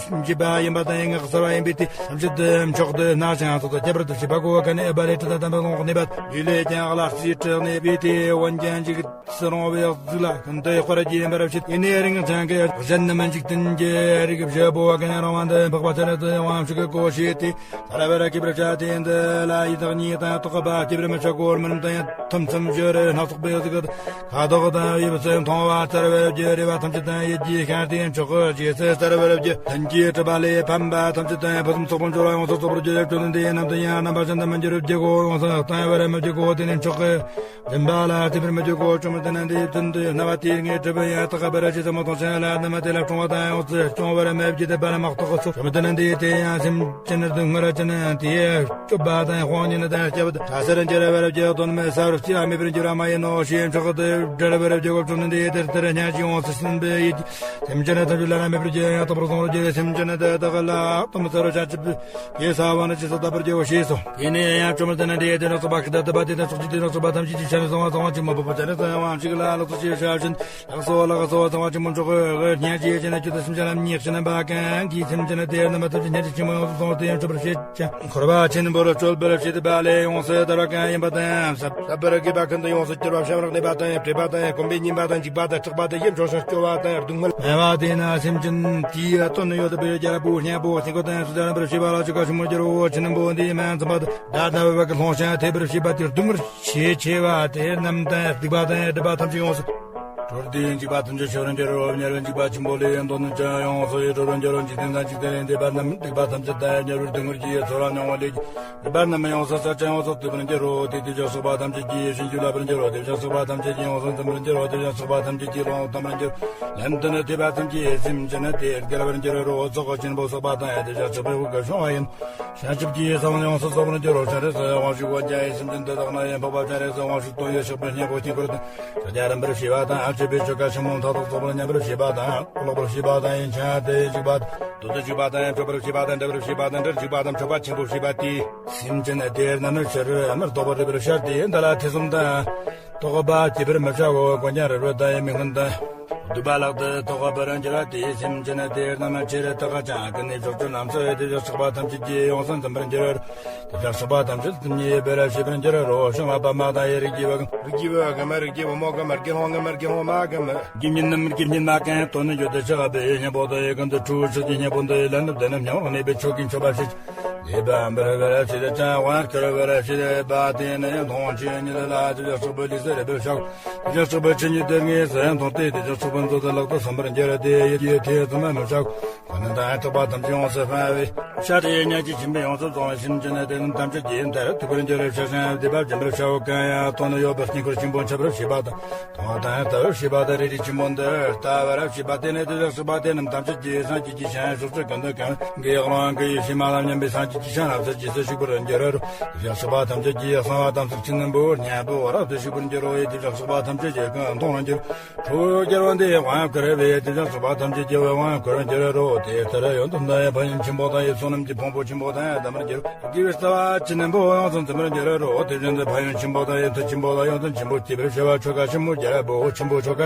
འཇིབ་པ་ཡིན་པ་དང་ངག་གསལ་བ་ཡིན་པས་དེ་ཐམས་ཅད་དུ་མཆོག་ཏུ་སྣང་ཞིང་ཚོགས་སུ་ཁྱབ་པར་དུ་བྱེད་པ་གོ་ག་ནས་ཨེ་བ་རེ་ཏྲི་ད་དམ་པའི་ལོངས་གནས་པ་ལུས་ལས་ཀྱང་ལ་རྩིས་དྲག་གནས་པས་དེ་འོན་ཀྱང་འཇིག་སུ་རུང་བའི་གཟུགས་ལ་ཀུན་ཏུ་དཔལ་གྱིས་འབར་བ་བྱེད། ཡེ་ནས་རིང་ཚང་གི་གཞན་རྣམས་འཇིག་རྟེན་གྱི་རིགས་བཞི་པོ་ག་ནས་རང་དབང་དུ་འཕགས་པ་ཚར་དུ་དབང་ཕྱུག་གི་གོ་ཤེས་ཏེ། ཐར་པར་སྐྱེ་བར་བྱ་སྟེ། འདི་ལ་ཡི་དྭགས་གཉིས་དང་རྟག་པ་སྐྱེ་བར་མི་བྱ། གོར་མི་རྣམས་དང་ཡང་ཐུན་མཚམས་སྦྱོར་སྣ་ཚོགས་པའི་གཟུགས་ཁ་དོག་དང་དབྱིབས་སུ་མཐོང་བ་སྩལ་བར་བགྱི། རེ་བ་ཐམས་ཅད་དང་ཡིད་ཀྱི་ཤར་ཏེ་མཆོག་རྗེས་སུ་སྩལ་བར་བགྱི། ལྷུན་གྱིས་གྲུབ་པ་ལས་ཕན་པ་ཐམས་ཅད་དང་ཕུན་སུམ་ཚོགས་པར་འགྱུར་བ་ཡོངས་སུ་རྫོགས་པར་བགྱི། བཅོམ་ལྡན་འདས་རྣམས་དང་ཡང་རྣམ་པ་ཅན་དུ་མི་འགྱུར་བར་བགྱི་གོ། ཡོངས་སུ་བརྟན་པར་མི་བགྱི་གོ། དེ་ནས་མཆོག་གི་འཛིན་པ་ལ་བརྟེན་པར་མི་བགྱི་གོ། བཅོམ་ལྡན་འདས་བཙུན་དུ་རྣ་བ་དེའི་ངེས་གྲུབ་ཡང་དག་པར་ཇི་ཙམ་མཐོང་ཞིང་ལ་རྣམ་དེ་ལ་སྤྲོ་བ་དང་ཡོངས་སུ་སྐྱོང་བར་མི་བགྱིད་པར་མ་གཏོགས་སོ། བཅོམ་ལྡན་འདས་དེ་ཡང་སེམས་ཅན་སྡུག་བསྔལ་ཅན་དེའི་སྤྱོད་པ་དང་དཔང་ཉིད་དང་སྐྱེ་བ་དང་གྲྭ་སར་འགྱུར་བར་བགྱི། གདོན་མི་ཟ་བར་བྱ་མེད་པར་འགྱུར་བ་མ་ཡིན་ནོ་ཞེས་མཆོག་ཏུ་བསྒྲལ་བར་བགྱི། བཅོམ་ལྡན་འདས་དེ་ལྟར་སྙན་ཞིང་ཡོངས་སུ་ཟིན་པའི་ཡིད་ཀྱིས་སེམས་ཅན་ཐམས་ཅད་བླ་ན་མེད་པར་བགྱི། ཡང་དག་པར་གསུང་བར་བགྱི། སེམས་ཅན་དེ་དག་ལ་གཏམ་ཟེར་བ་བྱང་ཆུབ་ཀྱི་ས་བོན་ནི་ཇི་སྲིད་བཏབ་པར་བགྱིའོ་ཞེས་སོ། དེ་ནས་ཡང་བཅོམ་ལྡན་འདས་དེ་ནས་ཚོགས་པ་ཀུན་ཏུ་བསྟོད་པ་དེ་དང་ཚོགས་ཀྱི་དེ་ནས་ཚོགས་པ་ཐམས་ཅད་ཀྱི་ཕྱག་ནས་གསང་བ་གསང་བ་ཆེན་མོ་བོད་པ་ཅན་ནས་གསང་བ་ཞིག་ལ་ལག་ཏུ་ཅི་ཞབས་ཕྱིན། ལགས་སོ་ལགས་སོ། གསང་བ་ཆེན་མོ་མཆོག་གི་སྙན་རྗེ་ཅན་ནི་ཁྱོད་དང་སེམས་ཅན་རྣམས་ཉེར་ཞི་རྣམ་པ་གང་གིས་སེམས་ཅན་དེ་རྣམ་པ་ཐམས་ཅད་སྙན་རྗེ་ཆེན་མོ་ཡོངས་སུ་གསུངས་ཏེ་ཡང་མཆོད་པར་བྱེད་ཅིང་། འཁོར་བ་ཆེན་པོར་སྤྱོད་པར་བྱེད་པ་ལས་ཡོངས་སུ་དར་བ་གང་ཡིན་པ་དང་ཟབ་ཟབ་པར་དགོས་པ་ཀུན་ཏུ་ཡོངས་སུ་གྱུར་པ་བྱམས་རིག་ནུས་པ་དང་བྲེད་པ་དང་སྐོམ་པས་ཉེན་པ་དང་འཇིགས་པ་དང་སྐྲག་པ་དང་ཡིད་འཕྲོག་ཞིང་སྐྱོ་བ་དང་སྡུག་བསྔལ་མེད་པ་དེས་ན་སེམས་ཅན་དེའི་དོན་ཡོད་པའི་རྒྱལ་པོ་སྙན་པོ་སྙན་པོ་དང་སུ་དང་རྣམ་པར་ཤེས་པ་ལ་ཆོ་ག་ཆེན་མོ་སྦྱོར་བའོ། ཆེན་པོ་འདིས་སྨན་འཚམ་པ་དང་དགྲ་ལྡན་པ་གི་སློང་བྱ་ཐེབས་པར་བྱེད་པ་དེ་སྡུག་བསྔལ་ཆེས་ཆེ་བ་དེ་རྣམས་དང་སྡིག་པ་དང་སྒྲིབ་པ་ཐམས་ཅད་ཡོངས་སུ་གྲོལ་ཏེ་འཇིགས་པ་ཐམས་ཅད་ཞི་བར་འགྱུར་རོ། དམྱལ་བའི་འཇིགས་པ་ཆེན་པོ་ལས་ཡང་དོན་ནི་ཅང་ཡོངས་སུ་ཡི་གྲོལ་བར་འགྱུར་རོ། འཇིག་རྟེན་དང་འཇིག་རྟེན་ལས་འདས་པ་རྣམས་སྡིག་པ་ཐམས་ཅད་དང་དམྱལ་བའི་སྡུག་བསྔལ་གྱི་ཚོར་བ་མྱོང་བ་ལས་སྒྲིབ་པ་རྣམས་ཡོངས་སུ་བསལ་ཞིང་ཡོངས་སུ་སྟོངས་པར་འགྱུར་རོ། དེ་དུས་ཀྱང་སོགས་པ་ཐམས་ཅད་ཀྱིས་ཕྱིན་ཅི་ལོག་པར་འགྱུར་རོ། དེ་བཞིན་གཤེགས་པ་ཐམས་ཅད་ཀྱིས་ཡོངས་སུ་འཛིན་པར་འགྱུར་རོ། དེ་བཞིན་གཤེགས་པ་ཐམས་ཅད་ཀྱིས་ལོངས་སུ་སྤངས་པར་འགྱུར་རོ། ལན་དུ་ནི་ཐོས་པ་ཐམས་ཅད་སེམས་ཅན་དེར་སྐྱེ་བར་འགྱུར་རོ། ཚོགས་ཆེན་པོ་གསོག་པ་དང་དེ་བཞིན་གཤེགས་པའི་དབུ་གུ་ཕྱུང་བ་ཡིན། བྱང་ཆུབ་ཀྱི་ས་བོན་ཡོངས་སུ་རྫོགས་པར་འགྱུར་རོ། སྤྱན་རས་གཟིགས་དབང་ཕྱུག་དབང་རྒྱལ་ཡིན། སེམས་ཅན་དེ་དག་ན་ཡང་འཕགས་པ་སྤྱན་རས་གཟིགས་དབང་ཕྱུག་དོན་ཡོད་གཤེགས་པའི་སྙིང་པོ་དཀྱིལ་འཁོར་དང་། ཕྱག་རྒྱ་རིམ་པར་བྱེད་པ་དང་ཨ་མཆོད་པའི་ཆོ་ག་ཆེན་མོ་མཐའ་དག་རྫོགས་པར་མཉམ་པར་བྱེད་པ་དང་། ཀློག་པར་བྱེད་པ་དང་ཡིན་ཕྱིར་དེ་འཇིགས་པ་དང་། འདོད་དུ་འཇུག་པ་དང་ཡང་འཕྲོད་པར་བྱེད་པ་དང་འདྲེན་པར་བྱེད་པ་དང་འདྲེན་འཇུག་པ་དང་མཆོད་པ་ཆེན་པོ་བྱེད་པ་དེས། སེམས་ཅན་དེ་རྣམས་ནི་ཕྱིར་མི་ལྡོག་པར་སྒྲིབ་པར་བྱ་སྟེ། འདི་ལ་ཐེ་ཚོམ་དང་། དོགས་པ་སྐྱེ་བར་མི་བྱའོ། གོ་ཀྱང་རི་རོ་དང་ཡང་མི་མངོན་དང་། སྡུག་པ་ལག་ཏུ་ཐོགས་པར་འགྱུར་བ་དེས། སེམས་ཅན་དེ་རྣམས་ཕྱིར་དག་ཅིང་ཀུན་ནས་བྱོག་གྱུར་རྣམས་སུ། དེ་བཞིན་གཤེགས་པ་ཐམས་ཅད་ཀྱིས་ཡོངས་སུ་འཛིན་པར་འགྱུར་རོ། དེ་བཞིན་གཤེགས་པ་ཐམས་ཅད་ཉེ་བར་ཞི་བར་འགྱུར་རོ། བྱུང་བ་པདྨ་དང་ཡང་རིགས་ཀྱི་བུ་གམ། རིགས་ཀྱི་བུ་གམ། རིགས་ཀྱི་བུ་མོ་གམ། དགེ་སློང་གམ། དགེ་སློང་མ་གམ། དགེ་བསྙེན་ནམ་དགེ་བསྙེན་མ་གང་། དོན་ནི་བརྗོད་དུ་ཆགས་པའི་གཉེན་པོ་དང་ཡང་ཀུན་ཏུ་འཁྲུལ་ཆགས་ཀྱི་གཉེན་པོ་འདི་ལ་ནི་བདེན་ནམ་སྙམ་གནས་པའི་ཆོས་ཀྱི་མཆོད་པ་ཞིག་ལེགས་པར་འབུལ་བར་བྱེད་ཅིང་དབང་བསྐུར་བར་བྱེད་པ་དེ་ནི་མཐོང་ཆོས་ཉིད་ལ། དེ་བཞིན་གཤེགས་པའི་ལུས་སུ་རེག་པར་བྱའོ། དེ་བཞིན་གཤེགས་པའི་ཆོས་ཉིད་དེ་ངེས་སུ་མཐོང་སྟེ། དེ་བཞིན་གཤེགས་པའི་མཛོད་དུ་ལག་ཏུ་སོན་པར་འགྱུར་ཏེ། ཡིད་ཀྱིས་ཐེ་ཚོམ་མི་བྱའོ། གོ་ནི་དང་ཐོས་པ་ཐམས་ཅད་ཡོངས་སུ་སྤང་བའི་ཕྱིར་དེ་ཉིད་ཀྱི་ཆེན་པོས་ཡོངས་སུ་རྫོགས་པའི་སེམས་ཅན་དེ་རྣམས་ཐམས་ཅད་ཀྱི་མཐར་ཐུག་པར་འགྱུར་བར་བྱ་ཞིང་བཟླས་པ་སྦྱིན་པར་བྱའོ། གང་ཡང་དོན་ཡོད་པའི་དཀྱིལ་འཁོར་ཆེན་པོ་འཆད་པར་བྱེད་པ་དང་། མཐོང་བ་དང་ལྟ་བར་བྱེད་པ་དང་རལ་གྲི་ཆེན་པོ་འདི་ལྟ་བར་བྱེད་པ་དེ་ནི་དེ་ལ་སོགས་པ་དེ་རྣམས་ཐམས་ཅད་ཀྱིས་སངས་རྒྱས་ཀྱི་ཞིང་ཕྱོགས་བཅུ་ཀུན་ཏུ་གང་གི་ཡང་ལོངས་སྐུ་ཡི་ཕྱི་མ་ལ་མཉམ་པའི་སངས་རྒྱས་ཀྱི་ཞིང་རྣམས་སུ་རྗེས་སུ་ཞུགས་པར་འགྱུར་རོ། དེ་ལ་སོགས་པ་ཐམས་ཅད་ཀྱིས་གསང་བ་དམ་ཚིག་ཆེན་པོ་སྙན་པོ་རབ་ཏུ་ཞུགས་པར་འགྱུར་རོ། དེ་ལ་སོགས་པ་ཐམས་ཅད་ཀྱིས་ཀུན་མཐོང་བར་འགྱུར། ཁྲོ་བོ་རྒྱལ་བ་འདིས་དབང་བསྐུར་བས། དེ་ལ་སོགས་པ་ཐམས་ཅད་ཀྱིས་དབང་བསྐུར་བར་འགྱུར་རོ། དེ་ལྟར་ཡོན་ཏན་དང་ཡང་ཕན་ཡོན་ཆེན་པོ་དང་ཡང་བསོད་ནམས་ཀྱི་ཕུང་པོ་ཆེན་པོ་དང་ཡང་ལྡན་པར་འགྱུར། དགེ་བའི་རྩ་བ་ཅན་རྣམས་པོ་ཡོངས་སུ་འཛིན་པར་འགྱུར་རོ། དེ་བཞིན་དུ་ཕན་ཡོན་ཆེན་པོ་དང་ཡང་མཐུ་ཆེན་པོ་དང་ཡོན་ཏན་ཆེན་པོ་སྐྱེད་པར་བྱ་བ་ཆོ་ག་ཆེན་མོ་རྒྱལ་པོ་ཆེན་པོ་ཆོ་ག་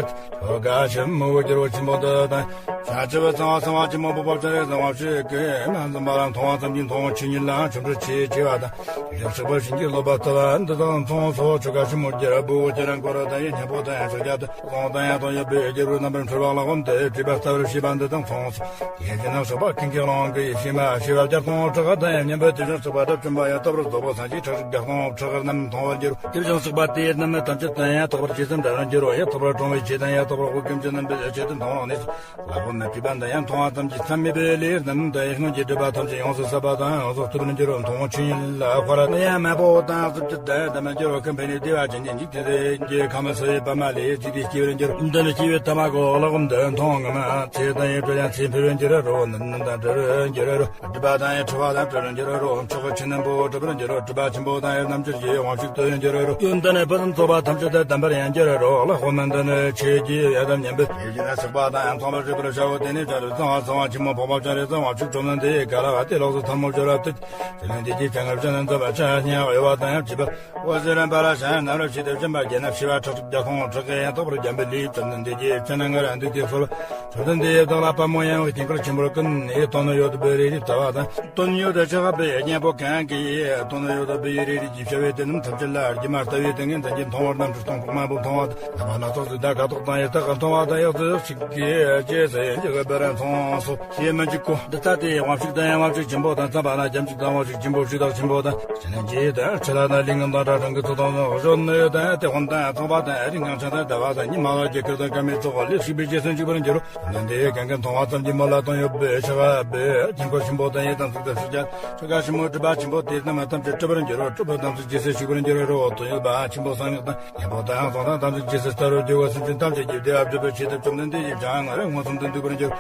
ཆོ་ག་ཆེན་མོ་རྒྱལ་པོ་ཆེན་པོ་འདི་དང་། བྱང་ཆུབ་གསང་བ་གསང་བ་ཆེན་པོ་འཕགས་པ་སྤྱན་རས་གཟིགས་དབང་ཕྱུག་གིས་སྨན་འཚམ་པ་ལ་མཐོང་བ་ཙམ་གྱིས་མཐོང་ ཆོས་ཉིད་ལའང་ཆོ་འཕྲུལ་ཆེ་ཆེ་བ་དང་། དེ་བཞིན་གཤེགས་པ་བྱིན་གྱིས་རློབ་པ་ལྟ་བུ་འདི་དག་མཚུངས་སོ། ཆོ་ག་ཞིབ་མོ་རྒྱལ་པོ་ཁྱེད་རང་འཁོར་དང་ཡི་སྙིང་པོ་དང་ཡང་ཕྱག་རྒྱ་དང་གཟུངས་དང་ཡང་དང་ཡོད་པའི་རྒྱལ་པོའི་རྣམ་པར་འཕྲུལ་པ་ལ་གོམས་ཏེ་བྲིས་པ་ལྟ་བུར་བྱས་པ་འདི་དག་མཚུངས་སོ། དེ་བཞིན་གཤེགས་པ་ཀུན་མཁྱེན་ཀློང་གི་ཡེ་ཤེས་མ་ཞེས་པ་བརྒྱ་སྟོང་ཕྲག་དང་ཡང་མཉམ་པའི་དེ་བཞིན་གཤེགས་པ་དགྲ་བཅོམ་པ་ཡང་ལྟ་བུར་རྫོགས་པ་སངས་རྒྱས་ཁྲག་ཁྲིག་བརྒྱ་སྟོང་ཕྲག་རྣམས་མཐོང་བར་འགྱུར་རོ། དེ་བཞིན་གཤེགས་པ་དེ་རྣམས་ཐམས་ཅད་དང་ཡང་དག་པར་རྗེས་སུ་འབྲང་བར་འགྱུར་རོ། ཡང་དག་པར་དྲང་བའི་ཆོས་དང་ཡང་དག་པར་དབུ་སྐུམ་གྱི་རྣམ་པའི་ཆེད་དུ་མཐོང་བ་ནི། ལ་གོ་མེད་པའི་བར་དུ་ཡང་མཐོང་བ་ཙམ་གྱིས་མཚམས་མེད་པའི་ལས་རྣམས་དང་ཡང་སྔོན་གྱི་སྒྲིབ་པ་ཐམས་ཅད་ཡོངས་སུ་ཟད་པ་དང་ཡོངས་སུ་ཐུབ་པར་འགྱུར་རོ། མཐོང་ཆོས་ཉིད་ལ་འཁོར་ཡང་མང་པོ་དང་སུམ་ཅུ་དང་ལྡན་པར་འགྱུར་རོ། ཀུན་ཕན་ནི་བདེ་བ་ཅན་གྱི་འཇིག་རྟེན་གྱི་ཁམས་སུ་ཡོད་པ་མ་ལས་བརྩིགས་ཏེ་སྐྱེ་བར་འགྱུར་རོ། འདི་ནི་སྐྱེ་བའི་ཐ་མ་གོ་ལ་གོམས་དུ་མཐོང་ངམ། ཚེ་དང་ཡི་འཕྲོ་ཡང་ཚེ་འཕེལ་བར་འགྱུར་རོ། ནད་རྣམས་དང་བྲལ་བར་འགྱུར་རོ། སྒྲིབ་པ་དང་ཡི་འཁྲུ་བ་དང་བྲལ་བར་འགྱུར་རོ། མཆོག་གི་ཆོས་རྣམས་པོ་གྲུབ་པར་འགྱུར་རོ། སྒྲིབ་པ་ཆེན་པོ་དང་ཡི་རྣམ་འགྱུར་གྱི་དབང་ཕྱུག་ཏུ་འགྱུར་རོ། ཡོན་ཏན་ནི་ཕུན་སུམ་ཚོགས་པ་ཐམས་ཅད་དུ་ལྡན་པར་ཡང་འགྱུར་རོ། ལ་གོ་མེད་འདི་ནི་ཆོས་ཀྱི་ཡང་དག་མཉམ་པའི་དེ་བཞིན་གཤེགས་པ་དང་ཡང་མཚུངས་པར་སྤྱོད་པར་བྱའོ། དེ་ནས་བྱང་ཆུབ་སེམས་དཔའ་སེམས་དཔའ་ཆེན་པོ་འཕགས་པ་སྤྱན་རས་གཟིགས་དབང་ཕྱུག་བཅོམ་ལྡན་འདས་ཀྱིས་ག་ལ་བ་དེ་ལོགས་སུ་ཐལ་མོ་སྦྱོར་བ་སྟེ། བཅོམ་ལྡན་འདས་ཀྱིས་ཀྱང་སྔར་བྱས་ན་འཛིན་པ་ཆ་མཉམ་གཡོ་བ་དང་ཡང་བྱིས་པ། འོད་ཟེར་རིམ་པ་ལ་ཤར་རྣམ་རོལ་ཆེ་སྟེ་བྱིན་པ་བརྒྱ་ནི་བྱེ་བ་ཁྲག་ཁྲིག་བརྒྱ་སྟོང་ཕྲག་གིས་ཡང་དག་པར་བརྒྱན་པའི་ལུས་བཅོམ་ལྡན་འདས་ཀྱི་སྤྱན་སྔར་འདུས་ཏེ་གསོལ། བཅོམ་ལྡན་འདས་ཡི་དྭགས་ལྷ་དཔལ་མོ་ཡང་བའི་དཀྱིལ་འཁོར་ཆེན་པོར་ཀུན་ནས་དོན་ཡོད་པའི་རེ་རེ་ལྟ་བ་དང་། དོན་ཡོད་དུ་ཆགས་པའི་གཉེན་པོ་གང་གིས་དོན་ཡོད་པའི་རེ་རེ་ཀྱི་བྱ་བའི་དེ་རྣམས་ཐམས་ཅད་ལ་སྒྱུ་མ་ལྟ་བུའི་ཏིང་ངེ་འཛིན་གྱིས་མཐོང་བ་རྣམ་འཕྲུལ་སྟོང་ཕྲག་མང་པོ་མཐོང་བ་དང་། རྣམ་པ་སྣ་ཚོགས་སུ་དག་ཁ་དོག་དང་ཡི་དྭགས་ཀྱིས་མཐོང་བ་དང་། ཡང་དུ་ཞིག་གིས་རྗེས་སུ་ཡི་འཇུག་པར་མཚུངས་སོ། ཞེས་མི་འཇུག་གོ། འདི་ལྟ་སྟེ་དབང་ཕྱུག་དང་ཡང་དབང་ཕྱུག་ཆེན་པོ་དང་ཚངས་པ་དང་རྒྱལ་ཕྱུག་དང་དབང་ཕྱུག་ཆེན་པོ་ཕྱུག་བདག་ཆེན་པོ་དང་། ཕྱི་ནས་རྗེས་དང་ཕྱི་ལ་དང་ལས་ངན་དང་དགྲ་གྲོགས་ཀྱི་ཚོགས་དང་གཞོན་ནུ་དང་དེད་དཔོན་དང་ཚངས་པ་དང་རིགས་ངན་ཅན་དང་དལ་བ་དང་ཉི་མ་ལ་རྒྱལ་ཁབ་དང་སྐར་མའི་ཚོགས་ལེགས་ཤིག་པའི་རྗེས་སུ་འཇུག་པར་འགྱུར་རོ། དེ་ནས་འདི་ཡི་གང་གིས་མཐོང་བ་ཙམ་གྱིས་མོ་ལ་དོན་ཡོད་པའི་ཕྱག་པའི་དཀྱིལ་འཁོར་ཆེན་པོ་དང་ཡི་དམ་ཚིག་དང་ཕྱག་རྒྱ་ཆོ་ག་ཆེན་པོ་སྒྲིབ་པ་ཆེན་པོ་དེ་རྣམས་ཐམས་ཅད་གྲུབ་པར་འགྱུར་རོ། གྲུབ་པ་ཐམས་ཅད་རྗེས་སུ་ཞུགས་པར་འགྱུར་རོ། དོན་ཡོད་པ་ཆེན་པོ་གསང་སྔགས་དང་། གཉེན་པོ་དང་གཟུངས་དང་དམ་ཚིག་རྗེས་སུ་བསྟར་རོ། རྒྱལ་བ་སེམས་ཅན་ཐམས་ཅད་ཀྱི་བདེ་བ་སྒྲུབ་པའི་ཆེད་དུ་བཅོམ་ལྡན་འདས་ཀྱིས་བྱང་ང་རོས་མངོན་སུམ་དུ་འདུས་པར་འགྱུར།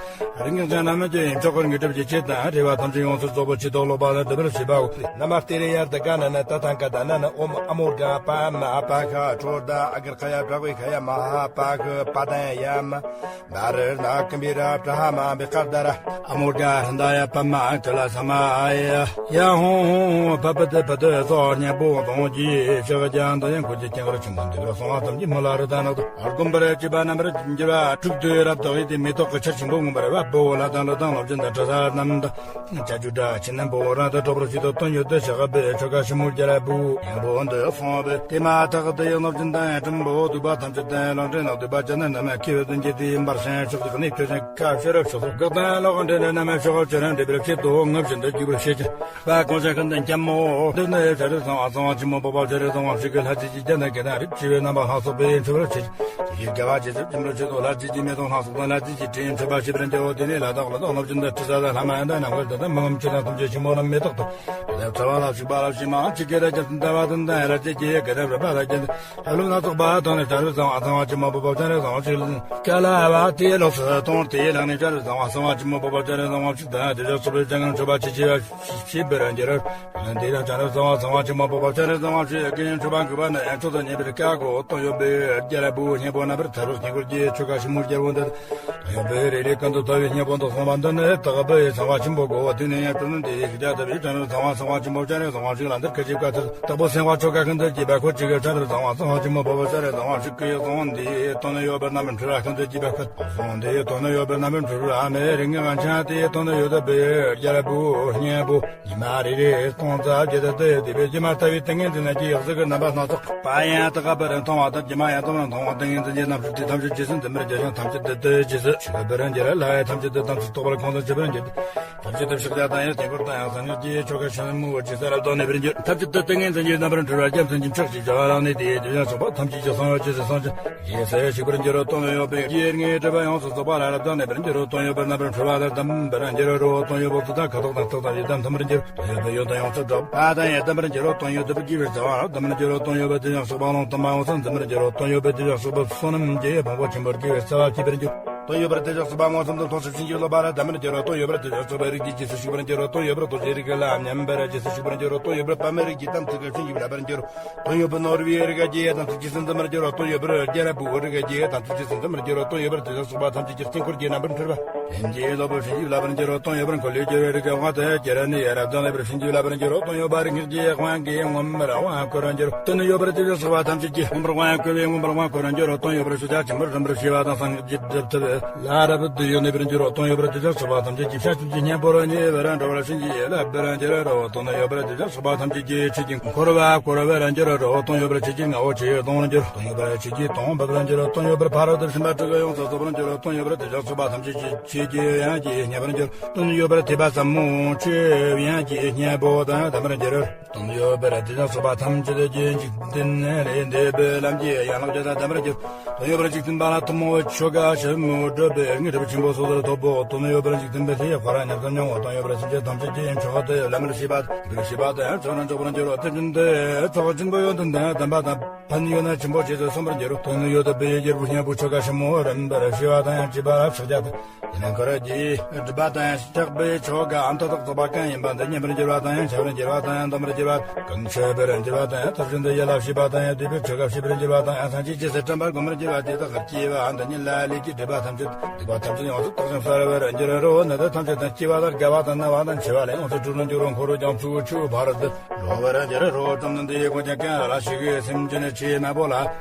རིགས་ངན་ཅན་རྣམས་ཀྱི་མཆོག་གི་དངོས་གྲུབ་ཀྱི་ཆེད་དང་། རེ་བ་ཐམས་ཅད་ཡོངས་སུ་རྫོགས་པའི་ཆེད་དུ་སློབ་པ་ལ་སྒྲུབ་པར་བྱེད་པའོ། ན་མ་སྟེ་རེ་ཡ་ད་ག་ན་ན་ད་ཐང་ཀ་ད་ན་ན་ཨོཾ་ཨ་མོ་ག་པ་མ་པ་ཤ་ཁྲོ་ད་ཨ་གར་ཁ་ཡ་བྲག་བི་ཁ་ཡ་མ་ཧ་པ་ཤ་པ་དན་ཡ་མ་བ་རི་ན་ཀུམ་བི་ར་བྲ་ཧ་མ་བི་ཀར་ད་ར། ཨ་མོ་ག་ཧྲ་ད་ཡ་པ་མ་ཀ་ལ་ས་མ་ཡ་ཧོ་ཧོ་ཧོ་པ་པ་ཏི་པ་ཏི་སོགས་གཉེན་པོ་གདོང་གི་ཕྱག་རྒྱ་འདི་ཡང་འཁོར་གྱི་དཀྱིལ་འཁོར་ཆེན་པོ་འདི་ལ་སོང་བ་ཙམ་གྱིས་མོ་ལ་རི་དྭགས་ནགས་དང་། བསྒོམ་པར་བྱེད་པ་རྣམ་པར་འགྱུར་བ་དྲུག་ཏུ་རབ་བཏགས་ཏེ་མེ་ཏོག་གི་ཆར་ཆེན་པོ་མངོན་པར་བབ་བོ་ལ་དང་ལ་དང་ལོ་ཅན་དང་གྲུ་ས་རྣམས་དང་། ཅ་ཅུ་སྒྲ་ཆེན་རྣམས་པོ་རང་དུ་གྲོགས་པོར་བྱེད་དོ། དོན་ཡོད་དུ་ཆགས་པའི་ཆོ་ག་ཞིབ་མོ་རྒྱལ་པོ་གཉེན་པོ་འདི་སོང་བས། དེ་མ་ཐག་ཏུ་ཡང་ནོར་ཅན་དང་སྲིན་པོ་གདུག་པ་ཐམས་ཅད་དང་ལོ་འདྲེ་ནག་གདུག་པ་ཅན་རྣམས་ཁྱེད་དོན་གྱི་དེའི་འབར་ཞིང་ཕྱོགས་ཀྱི་གནས་ཁྱོད་ཀྱང་ཁ་ཕྱི་རབ་ཕྱོགས་སུ་བཀག་དང་ལོག་འདྲེ་ནག་རྣམས་ཕྱོགས་ཕྱི་རབ་འདྲེ་བར་ཆེད་དུ་ངུ་བཞིན་དུ་རྒྱུག་པར་བྱེད་ཅིང་། བ་གོང་ཆེན་ཀུན་ལྡན་སྐྱབས་མོ། འདི་ནི་བྱང་ཆུབ་སེམས་དཔའ་སེམས་དཔའ་ཆེན་པོ་འཕགས་པ་སྤྱན་རས་གཟིགས་དབང་ཕྱུག་གི་ལྷ་རྗེ་ཀྱི་རྒྱན་དང་གྱི་དང་རིགས་ཆེ་བའི་རྣམ་པ་ལྷ་ཚོགས་པས་མཆོད་པར་བྱེད། དེ་ཡི་དགེ་བ་རྗེས་སུ་འཛིན་པར་བྱེད་དོ། ལྷ་རྗེ་ཀྱི་མེ་ཏོག་ལྷ་ཚོགས་དང་ལྷ་རྗེ་ཀྱི་དྲིན་མཆོད་པ་བྱེད་པར་འགྱུར་རོ། དེ་ནས་ལྷ་དང་ཀླུ་དང་ནོར་ཅན་དང་ཁྲི་ས་དང་ལྷ་མ་ཡིན་དང་ནམ་མཁའ་ལྡན་དང་མི་དམངས་ཆོས་དང་ཐམས་ཅད་ཆེན་པོ་རྣམས་མེ་ཏོག་དང་། དེ་ལྟར་ཚ་བ་ལ་ཕྱུག་པ་ལ་ཕྱི་མ་ཆི་ཀེ་ར་ཅན་དང་ལྟ་བ་དང་ལྷ་རྗེ་ཀྱི་དགེ་འདུན་རབ་པ་ལ་རྒྱན། ལྷ་ཀླུ་སྣ་ཚོགས་པ་དང་ནི་བྱང་ཆུབ་སེམས་དཔའ་སེམས་དཔའ་ཆེན་པོ་འཕགས་པ་སྤྱན་རས་གཟིགས་དབང་ཕྱུག་ལ། ཀ་ལ་བ་དེ་ལོགས་སུ་གཏོང་དེའི་ལག་ནས་བྱང་ཆུབ་སེམས་དཔའ་སེམས་དཔའ་ཆེན་པོ་འཕགས་པ་སྤྱན་རས་གཟིགས་དབང་ཕྱུག་དང་དེ་ལྟར་ཚོགས་པའི་སྤྱན་སྔར་མཆོད་པ་ཆེ་ཆེ་བ་ཞིག་བྱེད་པར་འགྱུར་རོ། དེ་ལ་འདི་ཡང་བྱང་ཆུབ་སེམས་དཔའ་སེམས་དཔའ་ཆེན་པོ་འཕགས་པ་སྤྱན་རས་གཟིགས་དབང་ཕྱུག་གི་མཆོད་པ་འགུགས་པ་ནི་ཡང་མཆོག་ཏུ་གཉེར་བའི་སྐལ་བ་གོ། དོན་ཡོད་པའི་རྒྱལ་པོའི་གཉེན་པོ་རྣམ་པར་ཐར་པའི་དཀྱིལ་འཁོར་གྱི་ཆོ་ག་ཞིབ་མོ་རྒྱལ་པོ་འདི། དོན་ཡོད་པའི་རེ་རེ་ཀུན་ཏུ་ལྟ་བའི་གཉེན་པོ་འདི་གསུངས་པ་འདི་ནི་དག་པའི་སེམས་དཔའ་ཆེན་པོ་གོ། དེ་ནས་ཡང་སྤྲུལ་ནས་དེའི་ཤུགས་རྒྱ་ལྟ་བུའི་བྱང་ཆུབ་སེམས་དཔའ་སེམས་དཔའ་ཆེན་པོ་སྤྱན་རས་གཟིགས་དབང་ཕྱུག་ལ་འདིར་སྐད་ཅིག་བཀའ་སྩལ། དྭགས་པོ་སེམས་དཔའ་ཆོ་ག་ཀུན་ཏུ་སྐྱེས་པ་འཁོར་བཅས་ཀྱི་བྱང་ཆུབ་སེམས་དཔའ་སེམས་དཔའ་ཆེན་པོ་འཕགས་པ་སྤྱན་རས་གཟིགས་དབང་ཕྱུག་གིས་གསུངས་འདི་དོན་ཡོད་པའི་རྣམ་པར་འཕྲུལ་པ་ཀུན་ཏུ་སྐྱེས་པ་ཁོ། གསུངས་འདི་དོན་ཡོད་པའི་རྣམ་པར་འཕྲུལ་པ་མེ་རིགས་ངན་ཆང་དེ་དོན་ཡོད་པའི་རྒྱལ་པོ་གཉེན་པོ། ཉི་མ་རེ་རེ་སྟོང་རྩ་བརྒྱད་དུ་སྟེ་དེ་བས་ཀྱི་མ་ལྟ་བུའི་ཏིང་ངེ་འཛིན་གྱི་ཡག་གཟུགས་ཀྱི་རྣམ་པ་སྣ་ཚོགས་པ་ཡང་དག་པར་མཐོང་བ་དང་། ཀྱི་མ་ཡང་དག་པར་མཐོང་བ་ཏིང་ངེ་འཛིན་གྱི་རྣམ་ཤེས་དེ་ཐམས་ཅད་རྗེས་སུ་འཛིན་པར་འགྱུར་ཞིང་། ཐམས་ཅད་དུ་དེ་རྗེས་སུ་ཞུགས་པར་འགྱུར་ལ། ལྷ་ཡི་ཐམས་ཅད་དུ་དམ་ཚིག་རྟོགས་པར་ཁོང་དུ་ཆུད་པར་འགྱུར་ཏེ། ཐམས་ཅད་དུ་ཕྱག་རྒྱ་དང་ཡང་དཀྱིལ་འཁོར་དང་ཡང་གསང་སྔགས་ཀྱི་ཆོ་ག་ཆེན་མོའི་རྗེས་སུ་རབ་དང་ནུས་པར་འགྱུར། ཐམས་ཅད་དུ་ཏིང་ངེ་འཛིན་གྱི་རྣམ་པར་འཕྲུལ་པ་རྒྱལ་མཚན་གྱི་ཕྱག་བཞི་བྱ་བ་ལ་གནས་ཏེ། དེ་ཡང་སོགས་པ་ཐམས་ཅད་ཀྱི་གསང་བའི་རྗེས་སུ་སངས་རྒྱས། རྗེས་སུ་ཞུགས་པར་འགྱུར་རོ། དོན་ཡོད་པའི་ཡིད་ལྔའི་སྒྲིབ་པ་ཡོངས་སུ་རྫོགས་པ་ལ་རབ་དང་ནུས་པར་འགྱུར་རོ། དོན་ཡོད་པའི་རྣམ་པར་འཕྲུལ་པ་ལ་གདམས་པར་འགྱུར་རོ། དོན་ཡོད་པའི་གཟུགས་དང་ཁ་དོག་དང་རྟགས་དང་ཡི་དམ་ཐིམ་པར་འགྱུར། དོན་ཡོད་པའི་ཡུལ་དང་ཡོངས་སུ་གྲགས་པ་དང་ཡི་དམ་པར་འགྱུར་རོ། དོན་ཡོད་པའི་གདུལ་བྱ་རབ་དང་པར་འགྱུར་རོ། དོན་ཡོད་པའི་དེ་ཡང་སོགས་པ་རླུང་དུ་མ་ཡོངས་སུ་འཛིན་པར་འགྱུར་རོ། དོན་ཡོད་པའི་དེ་ཡང་སོགས་པའི་བསོད་ནམས་ཀྱི་ཕུང་པོ་ཆེན་པོར་གྱུར་པའི་རྩ་བ་སྐྱེད་པར་འགྱུར། དོན་ཡོད་པར་དེ་ཡང་སོགས་པ་མངོན་སུམ་དུ་མཐོང་ཕྱིར་བྱིན་གྱིས་རློབ་པ་ལ་གདམས་པར་འགྱུར་རོ། དོན་ཡོད་པར་དེ་ཡང་སོགས་པའི་རིགས་ཀྱི་རྗེས་སུ་ཞུགས་པར་འགྱུར་རོ། དོན་ཡོད་པར་རྡོ་རྗེ་རིགས་ལ་མཉམ་པར་རྗེས་སུ་ཞུགས་པར་འགྱུར་རོ། དོན་ཡོད་པར་པདྨའི་རིགས་ཀྱི་དམ་ཚིག་གི་བྱིན་གྱིས་བརླབ་པར་འགྱུར་རོ། དོན་ཡོད་པར་ནོར་བུའི་རིགས་ཀྱི་དམ་ཚིག་རྗེས་སུ་འཛིན་པར་འགྱུར་རོ། དོན་ཡོད་པར་རྒྱལ་པོའི་རིགས་ཀྱི་དམ་ཚིག་རྗེས་སུ་འཛིན་པར་འགྱུར་རོ། དོན་ཡོད་པར་དེ་ཡང་སོགས་པ་ཐམས་ཅད་ཀྱི་དཀྱིལ་འཁོར་གྱི་རྣམ་པར་འཕྲུལ་པ་བྱིན་གྱིས་རློབ་པའི་བྱིན་གྱིས་བརླབ་པར་འགྱུར་རོ། དོན་ཡོད་པར་འཁོར་ལོས་སྒྱུར་བའི་རིགས་ཀྱི་དབང་དུ་གྱུར་ནས་རབ་དང་ལེགས་པར་བྱིན་གྱིས་བརླབ་པར་འགྱུར་རོ། དོན་ཡོད་པ་རིགས་ངེས་ཀྱི་དབང་གིས་མངོན་པར་དབང་བསྐུར་བར་འགྱུར་རོ། དོན་ཡོད་པར་དེ་ཡང་སོགས་པ་ཐམས་ཅད་ཀྱིས་མངོན་པར་དབང་བསྐུར་བས་མངོན་པར་དབང་བསྐུར་བར་འགྱུར་རོ། དོན་ཡོད་པར་ཕྱག་རྒྱ་ཆེན་པོར་རིམ་པར་བྱས་པ་དང་སངས་རྒྱས་སྒྲུབ་ཐབས་ ལ་རབ་ཏུ་ཡོད་ནི་བར་འགྱུར་རོ། དོན་ཡོད་པར་དེ་ལྟར་སོགས་པ་ཐམས་ཅད་ཀྱི་ཕྱག་ཆུབ་ཀྱི་གཉེན་པོར་ཉེ་བར་འགྲོ་བར་བྱིན་གྱིས་བརླབ་པར་འགྱུར་རོ། དོན་ཡོད་པར་དེ་ལྟར་སོགས་པ་ཐམས་ཅད་ཀྱི་ཆོས་ཀྱི་འཁོར་བ་བསྐོར་བར་འགྱུར་རོ། དོན་ཡོད་པར་ཆོས་ཀྱི་ངོ་བོ་ཆོས་སྟོང་བར་འགྱུར། དོན་ཡོད་པར་ཆོས་ཀྱི་སྟོང་འབབ་པར་འགྱུར་རོ། དོན་ཡོད་པར་ཕ་རོལ་ཏུ་ཕྱིན་པ་དྲུག་ཡོངས་སུ་རྫོགས་པར་འགྱུར་རོ། དོན་ཡོད་པར་དེ་ལྟར་སོགས་པ་ཐམས་ཅད་ཀྱི་ཆོས་ཀྱི་དབྱིངས་ཀྱིས་མཉེས་པར་འགྱུར། དོན་ཡོད་པར་ཐེག་པ་ཟབ་མོ་ཆོས་དབྱིངས་ཀྱི་གཉེན་པོ་དང་ལྡན་པར་འགྱུར། དོན་ཡོད་པར་དེ་ལྟར་སོགས་པ་ཐམས་ཅད་ཀྱི་འཇིག་རྟེན་ལས་འདས་པའི་ལམ་གྱི་ཡན་ལག་བརྒྱད་དང་ལྡན་པར་འགྱུར། དོན་ཡོད་པར་འཇིག་རྟེན་པ་ལ་ཐུན་མོང་བའི་ཆོ་ག་ཞིབ་མོ་བསྒྲུབས་པའི་དངོས་གྲུབ་ཆེན་པོ་སོ་སོར་ཐོབ་བོ། དོན་ཡོད་པར་འཇིག་རྟེན་པའི་ལྷའི་དཔལ་མཉམ་དུ་མྱོང་བ། དོན་ཡོད་པར་སེམས་ཅན་ཐམས་ཅད་ཀྱི་མཆོག་ཏུ་ལམ་པར་བྱེད་པ། འགྲུབ་པར་བྱེད་པ་དང་ཚོགས་རྣམས་རྫོགས་པར་འགྱུར་རོ། དེ་བཞིན་དུ་ཚོགས་ཆེན་པོ་ཡོན་ཏན་དང་ལྡན་པ་དང་། ཕན་ཡོན་ཆེན་པོ་ཆེ་ཚུལ་གསུངས་པར་འགྱུར་རོ། དོན་ཡོད་དུ་བའི་རྒྱལ་པོ་སྙིང་པོ་ཆོ་ག་ཞིབ་མོ་རིམ་པར་བྱེད་པ་དང་ཡང་བྱེད་པ་ཕྱག་རྒྱ་དང་། ཡིན་ན་འཁོར་གྱི་སྒྲུབ་པ་དང་ཕྱག་པའི་ཆོ་ག་ཨ་མཐའ་དག་རྫོགས་པ་གང་ཡིན་པ་འདི་མཉན་པར་འགྱུར་བ་དང་ཡང་བྱ་བར་འགྱུར་བ་དང་ཡང་འདོམས་པར་འགྱུར་བ། ཀུན་ཆོད་པར་འགྱུར་བ་དང་ཡང་ཐབས་བཞིན་དུ་ཡིད་ལ་བྱེད་པ་དང་ཡང་བསྡུས་པའི་ཆོ་ག་བྱེད་པར་འགྱུར་བ་དང་ཡང་སངས་རྒྱས་རྗེས་སུ་དྲན་པར་བསྒོམ་པར་འགྱུར་བ་དེ་དག་གི་སྐྱེ་བ་འདི་ཉིད་ལ་ལས་ཀྱི་སྒྲིབ་པ་ཐམས་ཅད་སྡིག་པ་ཐམས་ཅད་ཡོངས་སུ་དག་ཅིང་གསལ་བར་འགྱུར་རོ། ནད་ཐམས་ཅད་དང་སྐྱེ་བ་དང་རྒ་བ་དང་ན་བ་དང་འཆི་བ་ལས་ཡོངས་སུ་གྲོལ་རུ་འགྱུར་རོ། འཁོར་བའི་རྒྱ་མཚོའི་ཆུ་བོ་ཕ་རོལ་ཏུ་རྫོགས་པར་འགྱུར་རོ། བཅོམ་ལྡན་འདས་ཀྱིས་གང་ཡང་ལ་ལ་ཞིག་གིས་སེམས་ཅན་ཆེས་དམན་པོ་ལ་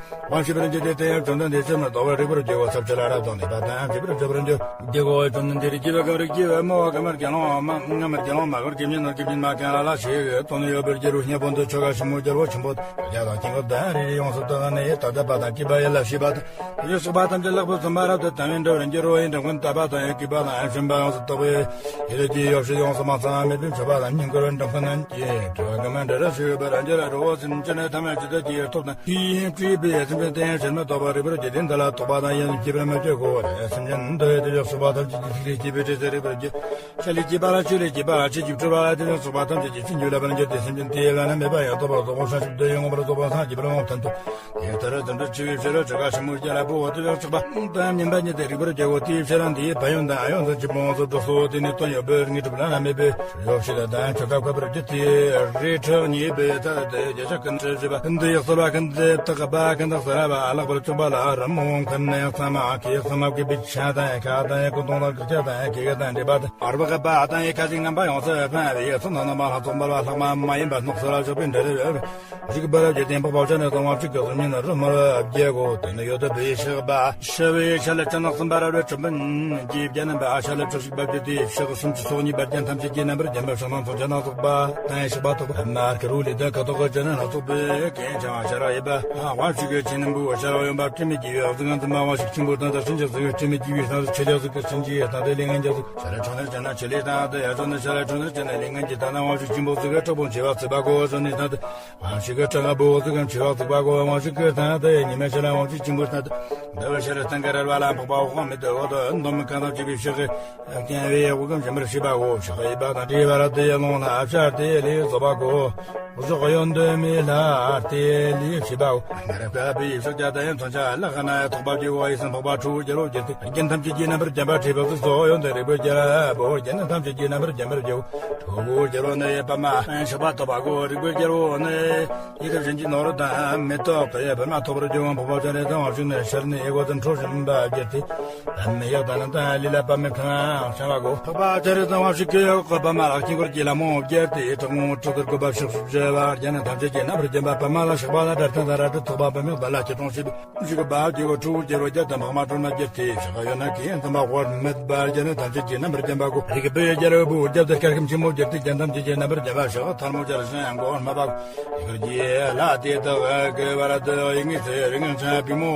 དབང་བྱེད་པར་འགྱུར་ཏེ། དེ་ཡང་བཅོམ་ལྡན་འདས་ཕྱིར་མི་ལྡོག་པར་རིག་པར་བགྱིའོ། ཐབས་ཆེ་ལ་རབ་དང་ལེགས་པ་དང་བྱེད་པར་བྱ་བར་འགྱུར། བགྱི་གོ། བཅོམ་ལྡན་འདས་ཀྱིས་སྐྱེ་བ་གང་རིགས་སྐྱེ་བའི་སྨྲ་བ་གང་མ་རྒྱལ་བ་མ་སྔ་མ་རྒྱལ་བ་མ་གར་སྐྱེ་མཆེད་ནོར་སྐྱེ་མཆེད་མ་གང་ལ་ལ་ཞིག་དོན་ཡོད་པར་འགྱུར་བའི་སྙིང་པོ་འདི་ཆོ་ག་ཞིབ་མོ་རྒྱལ་པོ་ཆེན་པོ་དང་རྒྱ་དང་དཀྱིལ་འཁོར་དང་རེ་རེ་ཡོངས་སུ་དག་ནས་ད་ལྟ་པ་དང་སྐྱེས་པ་ཡིད་ལ་བྱེད་པ་དང་། དེ་ཚོགས་པ་ཐམས་ཅད་ལེགས་པར་བསམ་པ་རབ་ཏུ་དང་བས་འགྲོ་བར་འགྱུར་རོ། ཡིན་འགྲོ་མཁན་དད་པ་དང་ཡང་གུས་པ་དང་ཡང་སེམས་པ་ཡོངས་སུ་དག་པའི་ཡིད་ཀྱི་ཡོ་བྱད་ཡོངས་སུ་མ་ཚང་བ་མེད་པའི་མཆོད་པ་དང་བསྙེན་བཀུར་འགྲོ་མཁན་རྣམས་ཀྱིས་སྒྲིབ་པ་གང་མ་འདྲ་ར་ཞི་བར་འགྱུར་རོ། སེམས་ཅན་ཐ་མལ་ཇི་ལྟར་སྐྱེ་བའི་སྟོབས་དང་། དེ་ཡིས་སྤྲུལ་པའི་སེམས་ཅན་དེ་ཡང་ཕྱིར་མི་ལྡོག་པར་རིག་པར་བགྱི། དེ་འདི་ལ་རྟོག་པ་དང་ཡིད་སྐྱེས་པར་མི་བྱེད་གོ། སེམས་ཅན་འདི་ཡི་དེ་ལ་སོགས་པ་ཐམས་ཅད་ཀྱི་ཐིག་ལེ་སྐྱེས་པའི་དྲི་ཟར་རིག་པར་བགྱི། ཤ་ལས་སྐྱེས་པ་ལ་ཆུ་ལས་སྐྱེས་པ་ཆུ་སྐྱེས་སྤྲུལ་པ་ལ་དེ་ལ་སོགས་པ་ཐམས་ཅད་ཀྱི་ཕྱིར་འགྱུར་ལ་བར་འགྱུར་ཏེ། སེམས་ཅན་དེ་ཡི་བླ་ན་མེད་པ་ཡང་དག་པར་རྫོགས་པ་བྱང་ཆུབ་ཏུ་ཡང་མངོན་པར་རྫོགས་པ་སངས་རྒྱས་པར་མངོན་ཕན་ཐོགས། དེ་ལྟར་དོན་དུ་ཆུ་བོའི་ཕྱིར་ཆོ་ག་ཞིབ་མོ་རྒྱལ་ལ་བོ་དེ་ལ་སོགས་པ་དང་མཉམ་པ་ཉིད་དུ་རིག་པར་བགྱིའོ། དེའི་ཕྱིར་དེའི་ཕན་ཡོན་དང་ཨ་ཡོན་ཟེར་གྱི་མང་སུ་སྒྲོགས་སོ། དེ་ནི་དོན་ཡོད་པའི་དངོས་གྲུབ་བླ་ན་མེད་པའི་ཡོ་བྱད་དང་ཆོ་ག་བཀོད་པར་བགྱི་སྟེ། རི་ཁྲག་ཉེས་པའི་ཐད་དུ་རྒྱ་ཆ་ཀུན་ཁྲི་བཞི་པ་འདི་ཡི་གསོལ་བ་ཀུན་ཏུ་བཏགས་པ་ཀུན་ཏུ་གསལ་བ་ལེགས་པར་བྱུང་བ་ལ་རི་མོ་ཀུན་ནས་ཚང་མ་གིས་ཚང་མ་གུས་པའི་ཆ་དང་ཁ་དང་ཀུན་སྟོང་དང་དགག་བྱ་དང་སྐད་དང་འདྲེས་པ་དང་རབ་དགའ་བ་དང་ཡི་ཁ་ཅིག་རྣམ་པ་ཡོངས་སུ་ཕན་པའི་ཡིད་ཚིམ་དང་རྣམ་པ་ལྷག་མཚམས་འབར་བ་ལྷག་མ་མ་ཡིན་པ་སྣང་གསལ་ལ་ཕྱོགས་པའི་འདྲ་རེ་རེ་རིག་པར་བགྱི་སྟེ་འཕགས་པ་སྤྱན་རས་གཟིགས་དབང་ཕྱུག་གི་གཟུགས་བརྙན་རི་མོར་བགྱི་གོ། དེ་ནི་ཡོད་དུ་བའི་ཤེས་པ་ཤི་བའི་ཆ་ལ་ཅི་ནག་སུམ་པ་ར་རེ་གྲུབ་པ་གྱིས་བརྒྱན་རྣམ་པ་ཨ་ཤ་ལ་ཕྱོགས་ཤིག་པ་བརྒྱུད་དེ་ཕྱོགས་སུམ་ཅུ་སོ་གཉིས་པར་རྒྱན་ཐམས་ཅད་ཀྱིས་རྣམ་པར་བརྒྱན་པ་ཕྱོགས་སྣ་ཚོགས་ཅན་སྣ་ཚོགས་པ་དང་ཡང་ཤེས་པ་ཐོབ་པ་མ་ཁེ་རུ་ལི་དང་ཁ་དོག་གི་ཅན་སྣ་ཚོགས་པའི་གན་ཆང་ཨ་ཤ་ར་ཡེ་པ་དབང་ཕྱུག་གི་ཆེན་པོ་ཨ་ཤ་ར་ཡོན་པ་སྤྲིན་མེད་རྒྱལ་བའི་གཟུགས་ངན་འཛིན་པ་དབང་ཕྱུག་ཆེན་པོ་དང་དང་སྲིན་ཅི་གཟུགས་སྤྲིན་མེད་རྒྱལ་བའི་སྣང་ཚུལ་ཆེ་ལེགས་གཟུགས་ཀྱི་སྲིན་ཅི་དང་དེ་ལས་ངན་རྒྱལ་གཟུགས་ཤ་ར་ཁྲོ་ནར་ཅན་ན་ཆེ་ལེགས་དང་དེ་ཡ་ཁྲོ་ནར་ཆེ་ལེགས་ཤ་ར་ཁྲོ་ནར་ཅན་ན་ལས་ངན་གྱི་དང་དབང་ཕྱུག་ཆེན་པོ་གཟུགས་ཀྱི་དྲག་པོ་མཆེ་བ་གཙིགས་པ་གོ་ཟོ་ནི་དང་དེ། དབང་ཕྱུག་གི་གྲངས་པོ་གཟུགས་ཀྱི་མཆེ་བ་གཙིགས་པ་གོ། དབང་ཕྱུག་གི་དང་དེ་ཉི་མའི་ཕྱི་ལ་དབང་ཕྱུག་ཆེན་པོ་དང་དེ། འདི་བའི་ཕྱིར་སྟེང་གི་རལ་པ་ལ་འཕགས་པ་འོག་མིན་དུ་འོག་ཏུ་འདོམ་གང་དང་བཅས་པའི་ཕྱོགས་ཀྱི་རྐྱེན་བས་འོག་གམ་བྱིན་པར་བྱེད་པའོ། ཕྱོགས་ཡིན་པ་དང་བྲིས་པར་དེ་ལོང་ལ་ཕྱར་དེ་ལས་བཟོ་བ་གོ། གཟུགས་གཡོན་དུ་མི་ལ་དེ་ལས་བྱེད་པའོ། ང་རབ་ཁ་བའི་ཕྱོགས་ཀྱང་དེ་མཚོན་ཆ་ལ་ཁ་ན་ཐོགས་པ་བགྱིའོ། ཡིད་སེམས་འཕགས་པ་ཁྲོ་བོ་རྒྱལ་པོ་བརྒྱུད་དེ། རྒྱན་ཐམས་ཅད་ཀྱིས་རྣམ་པར་བརྒྱན་པ་ཁྲི་པ་གཟུགས་སོགས་གཡོན་དུ་རིག་པའི་རྒྱལ་པོ། རྒྱན་ཐམས་ཅད་ཀྱིས་རྣམ་པར་བརྒྱན་པར་བགྱིའོ། ཁྲོ་བོ་རྒྱལ་པོ་ནི་པདྨ་ཤོག་པ་ཐོགས་པ་གོ། རིག་པའི་རྒྱལ་པོ་ནི། ཡི་དམ་གཞན་གྱི་ནོར་དང་མེ་ཏོག་གི་པདྨ་ཐོགས་པར་བགྱིའོ། འཕགས་པ་སྤྱན་རས་གཟིགས་དབང་ཕྱུག་ནི་ཤར་ནས་འོད་ཟེར་འཕྲོ་བཞིན་པ་བརྒྱུད་དེ། པདྨའི་གཡོག་དང་ནི་དང་ལུས་ལ་པདྨའི་ཁང་བྱ་བ་གོ། འཕགས་པ་སྤྱན་རས་གཟིགས་དབང་ཕྱུག་གི་འོག་གི་པདྨ་ལ་དཀྱིལ་འཁོར་གྱི་ལྷ་མོ་བརྒྱད་དེ་དྲག་མོ་དྲག་ཏུ་བཀོད་པ་ཕྱོགས་བཅུ་བཞི་པ། རྒྱན་ཐམས་ཅད་ཀྱིས་རྣམ་པར་བརྒྱན་པ། པདྨ་ལ་ཕྱག་པ་ལ་སྒྲ་གདངས་དང་རལ་གྲི་ཐོགས་པ། པདྨའི་གདན་ལ་སྐྱིལ་ཀྲུང་བཞུགས་པའི་ཕྱོགས་པ་བགྱིའོ། ཁྲོ་བོ་རྒྱལ་པོ་བརྒྱད་དང་འཕགས་མ་ཁྲོ་ནར་བརྒྱད་དེ། ཕྱོགས་གཡོན་ན་གིས་འཛིན་པ་དཔག་མེད་པ། རྒྱན་ཐམས་ཅད་ཀྱིས་རྣམ་པར་བརྒྱན་པ་གོ། རིག་པའི་རྒྱལ་པོ་བརྒྱད་དེ་སྐར་ཁམས་ཆེན་མོ་བརྒྱད་དེ། རྒྱན་ཐམས་ཅད་ཀྱིས་རྣམ་པར་བརྒྱན་པ། ཕྱོགས་ཐལ་མོ་སྦྱར་ཞིང་མགོ་བོར་སྨད་པ། ཡི་གེ་བརྒྱད་ལ་དེ་དག་གི་བར་དུ་ཡིག་ངོས་སུ་རིགས་ལྔའི་ཕྲེང་བ་པུས་མོ་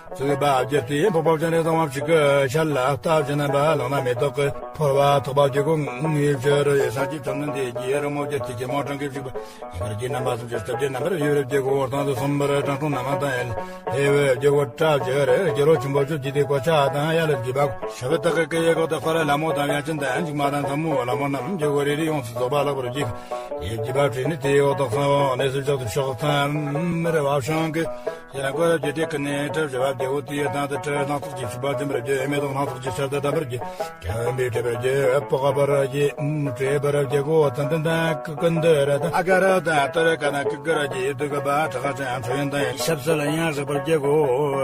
བཙུགས་པ་བརྒྱུད་དེ། འཕགས་པ་སྤྱན་རས་གཟིགས་དབང་ཕྱུག་གི་ཞལ་ལ་བལྟ་ཞིང་རྣམ་པ་ལག་ན་མེ་ཏོག་གི་ཕོར་པ་ཐོགས་པ་བགྱིའོ། ངའི་ཕྱིར་སངས་རྒྱས་བཅོམ་ལྡན་འདས་ཀྱིས་རི་མོ་བརྒྱད་ཀྱི་རྒྱལ་མོ་བྲང་གི་བཞུགས་པ། ཡི་གེ་བརྒྱད་རྣམ་པ་སུམ་ཅུ་རྩ་བརྒྱད་རྣམ་པར་དབྱེ་བར་བགྱིའོ། སྟེང་དུ་གསུམ་པར་བྲང་ཁྲོམ་རྣམ་པ་དང་ཡན་ལ་དབྱེ་བར་བགྱིའོ། གྲྭ་བཞི་རུ་རྒྱལ་པོ་ཆེན་པོ་བཅུ་བགྱིས་ཏེ་གོ་ཆ་དང་ཡ་ལ་བགྱིས་པ། ཞབས་པད་དག་གི་གཡས་འོག་ཏུ་དཔལ་ལྷ་མོ་དང་དབྱངས་ཅན་དང་འཇིགས་མ་དང་ཟབ་མོ་ལྷ་མོ་རྣམས་བགྱིའོ། རེ་རེ་ཡོངས་སུ་རྫོགས་པ་ལེགས་པར་བགྱིའོ། ཡིད་བགྱིས་པ་བྲིས་ནས་དེའི་འོག་ཏུ་གསང་བ་གནས་སུ་བཞག་སྟེ་ཕྱོགས་མཐའ་མར་བ་བྱུང་གི། ཡི་དམ་སྐོར་ར་བརྒྱུད་དེ་ཀུན་ནས་གྲུབ་ཞི་བ་བགྱིའོ། དེའི་སྟེང་དུ་སྤྲིན་སྣ་ཚོགས་ཀྱིས་ཕྱུག་པ་འཛིན་པར་བགྱི། མེ་ཏོག་སྣ་ཚོགས་ཀྱི་ཆར་དུ་ལྡན་པར་བགྱི། ཁམས་པའི་སྤྲས་པར་བགྱི། སྤོས་པར་བགྱི། སྤྲས་པར་བགྱིའོ། ཙན་དན་དང་ཀུན་འདུས་ར་དང་ཨ་ག་ར་དང་ཏུ་རེ་ཀ་དང་ཀུ་ཀུ་ར་བགྱི། དུ་ཀ་པ་ཁྲག་ཅན་ཁྲོ་ཡོན་དང་ཞབས་སུ་ལ་ཡང་བཞག་པར་བགྱིའོ།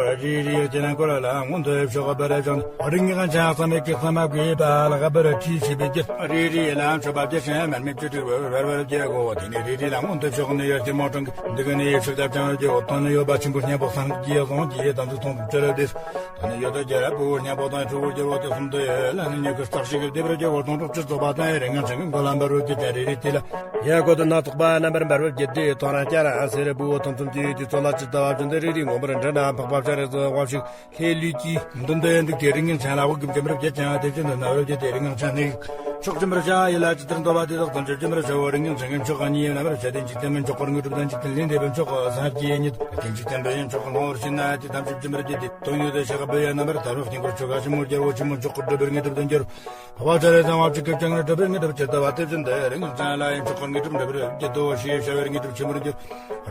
རེ་རེ་ཡི་རྒྱན་ལ་སྐོར་ར་ལ་མངོན་དུ་ཕྱོགས་པར་བྱང་། རིགས་ལྔའི་ཕྲེང་བ་ཚང་མས་ཀྱི་ཚང་མ་གུས་པ་ལ་ལེགས་པར་ཁྲིད་བྱེད་པའི་རྒྱུ། རེ་རེ་ཡི་ལམ་མཆོད་པ་བགྱིས་ཤིང་མར་མེ་མཆོད་སྤྲིན་འབར་བར་བགྱིའོ། དེ་ནས་རེ་རེ་ལ་མངོན་དུ་ཕྱོགས་ནས་ཡར་སྐྱེད་མོ་གྲོང་གི་འདི་ག་ནས་ཡེ་ཤེས་ལྡབ་བརྐྱང་བར་བགྱིའོ། དོན་ཡོད་པ་ཆེན་ སྙན་པོ་སངས་རྒྱས་བཟང་གི་དམ་ཚིག་མཐོང་དུ་བཅར་ཏེ། ད་ནི་ཡོད་དོ་རྒྱལ་པོ་སྙན་པོ་དང་ཁྲོ་བོ་རྒྱལ་པོ་དེ་གསུམ་དུ་ཡོད་ལ་ནི་ཉེ་ཁུ་རྟག་ཞིག་གི་སྡེབ་ར་རྒྱལ་པོ་དང་གྲོགས་ཅི་རྫོགས་པ་དང་རིགས་ངན་ཅན་གྱི་མགོ་ལམ་པ་རུ་དེ་དེ་རེ་རེ་དེ་ལ། ཡ་གོ་དུ་ན་ཚོགས་པ་རྣམ་པར་འབར་བར་བརྒྱུད་དེ་ཐོ་རངས་སྐྱ་ར་སེ་རེ་བུ་བོ་ཐམ་ཚོམ་གྱི་དུས་ཚོད་ལ་ཇི་ལྟ་བ་བཞིན་དུ་རེ་རེ་ངོ་མར་འདྲ་ན་འཕགས་པ་ཤ་རེ་ཟོ་དབང་ཞིག་ལྷེ་ལུས་ཀྱིས་འདུན་དུ་འདུག་སྟེ་རིགས་ངན་ཅན་ལ་དབུགས་རྒྱུ་འབྱམས་ར་བརྒྱད་ཅན་དེ་བཞིན་དུ་ན་བར་བརྒྱུད་དེ་རིགས་ངན་ཅན་ནི། མཆོག་སྦྱིན་པར་བྱ་ཡི་ལ་ཇི་ལྟར་འདོད་པ་དེ་དག་ཐམས་ཅད་སྦྱིན་པར་བྱའོ། རིགས་ངན་ཅན་གྱི་མཆོག་གཉིས་རྣམ་པར་བྱ་དེ་འཇིག་རྟེན་མི་མཆོག་དཀོར་དངོས་གྲུབ་དང་འཇིག་རྟེན་ལས་འདས་པའི་མཆོག་སངས་རྒྱས་ཉིད་དེ་འཇིག་རྟེན་པའི་མཆོག་ལྷུང་བར་བྱེད་ན་དེ་ཐམས་ཅད་སྦྱིན་པར་བགྱི་སྟེ་དོན་ཡོད་དེ་ཤེས་པ་ཡི་རྣམ་པར་ཐར་བའི་དཀྱིལ་འཁོར་ཆོ་ག་ཆེན་མོ་རྒྱལ་པོ་ཆེན་མོ་མཆོག་གི་སྒྲུབ་པའི་དངོས་གྲུབ་དང་འགྱུར། འཕགས་པ་སྤྱན་རས་གཟིགས་དབང་ཕྱུག་གི་སྤྱན་སྔར་གྲུབ་པའི་དངོས་གྲུབ་ཇི་ལྟ་བ་དེ་བཞིན་དུ་རིགས་ངན་ཅན་ལ་ཡང་མཆོག་གི་དངོས་གྲུབ་འགྲུབ་པར་བགྱིད་དོ་ཞེས་བྱ་བའི་དངོས་གྲུབ་ཆེན་པོར་འགྱུར།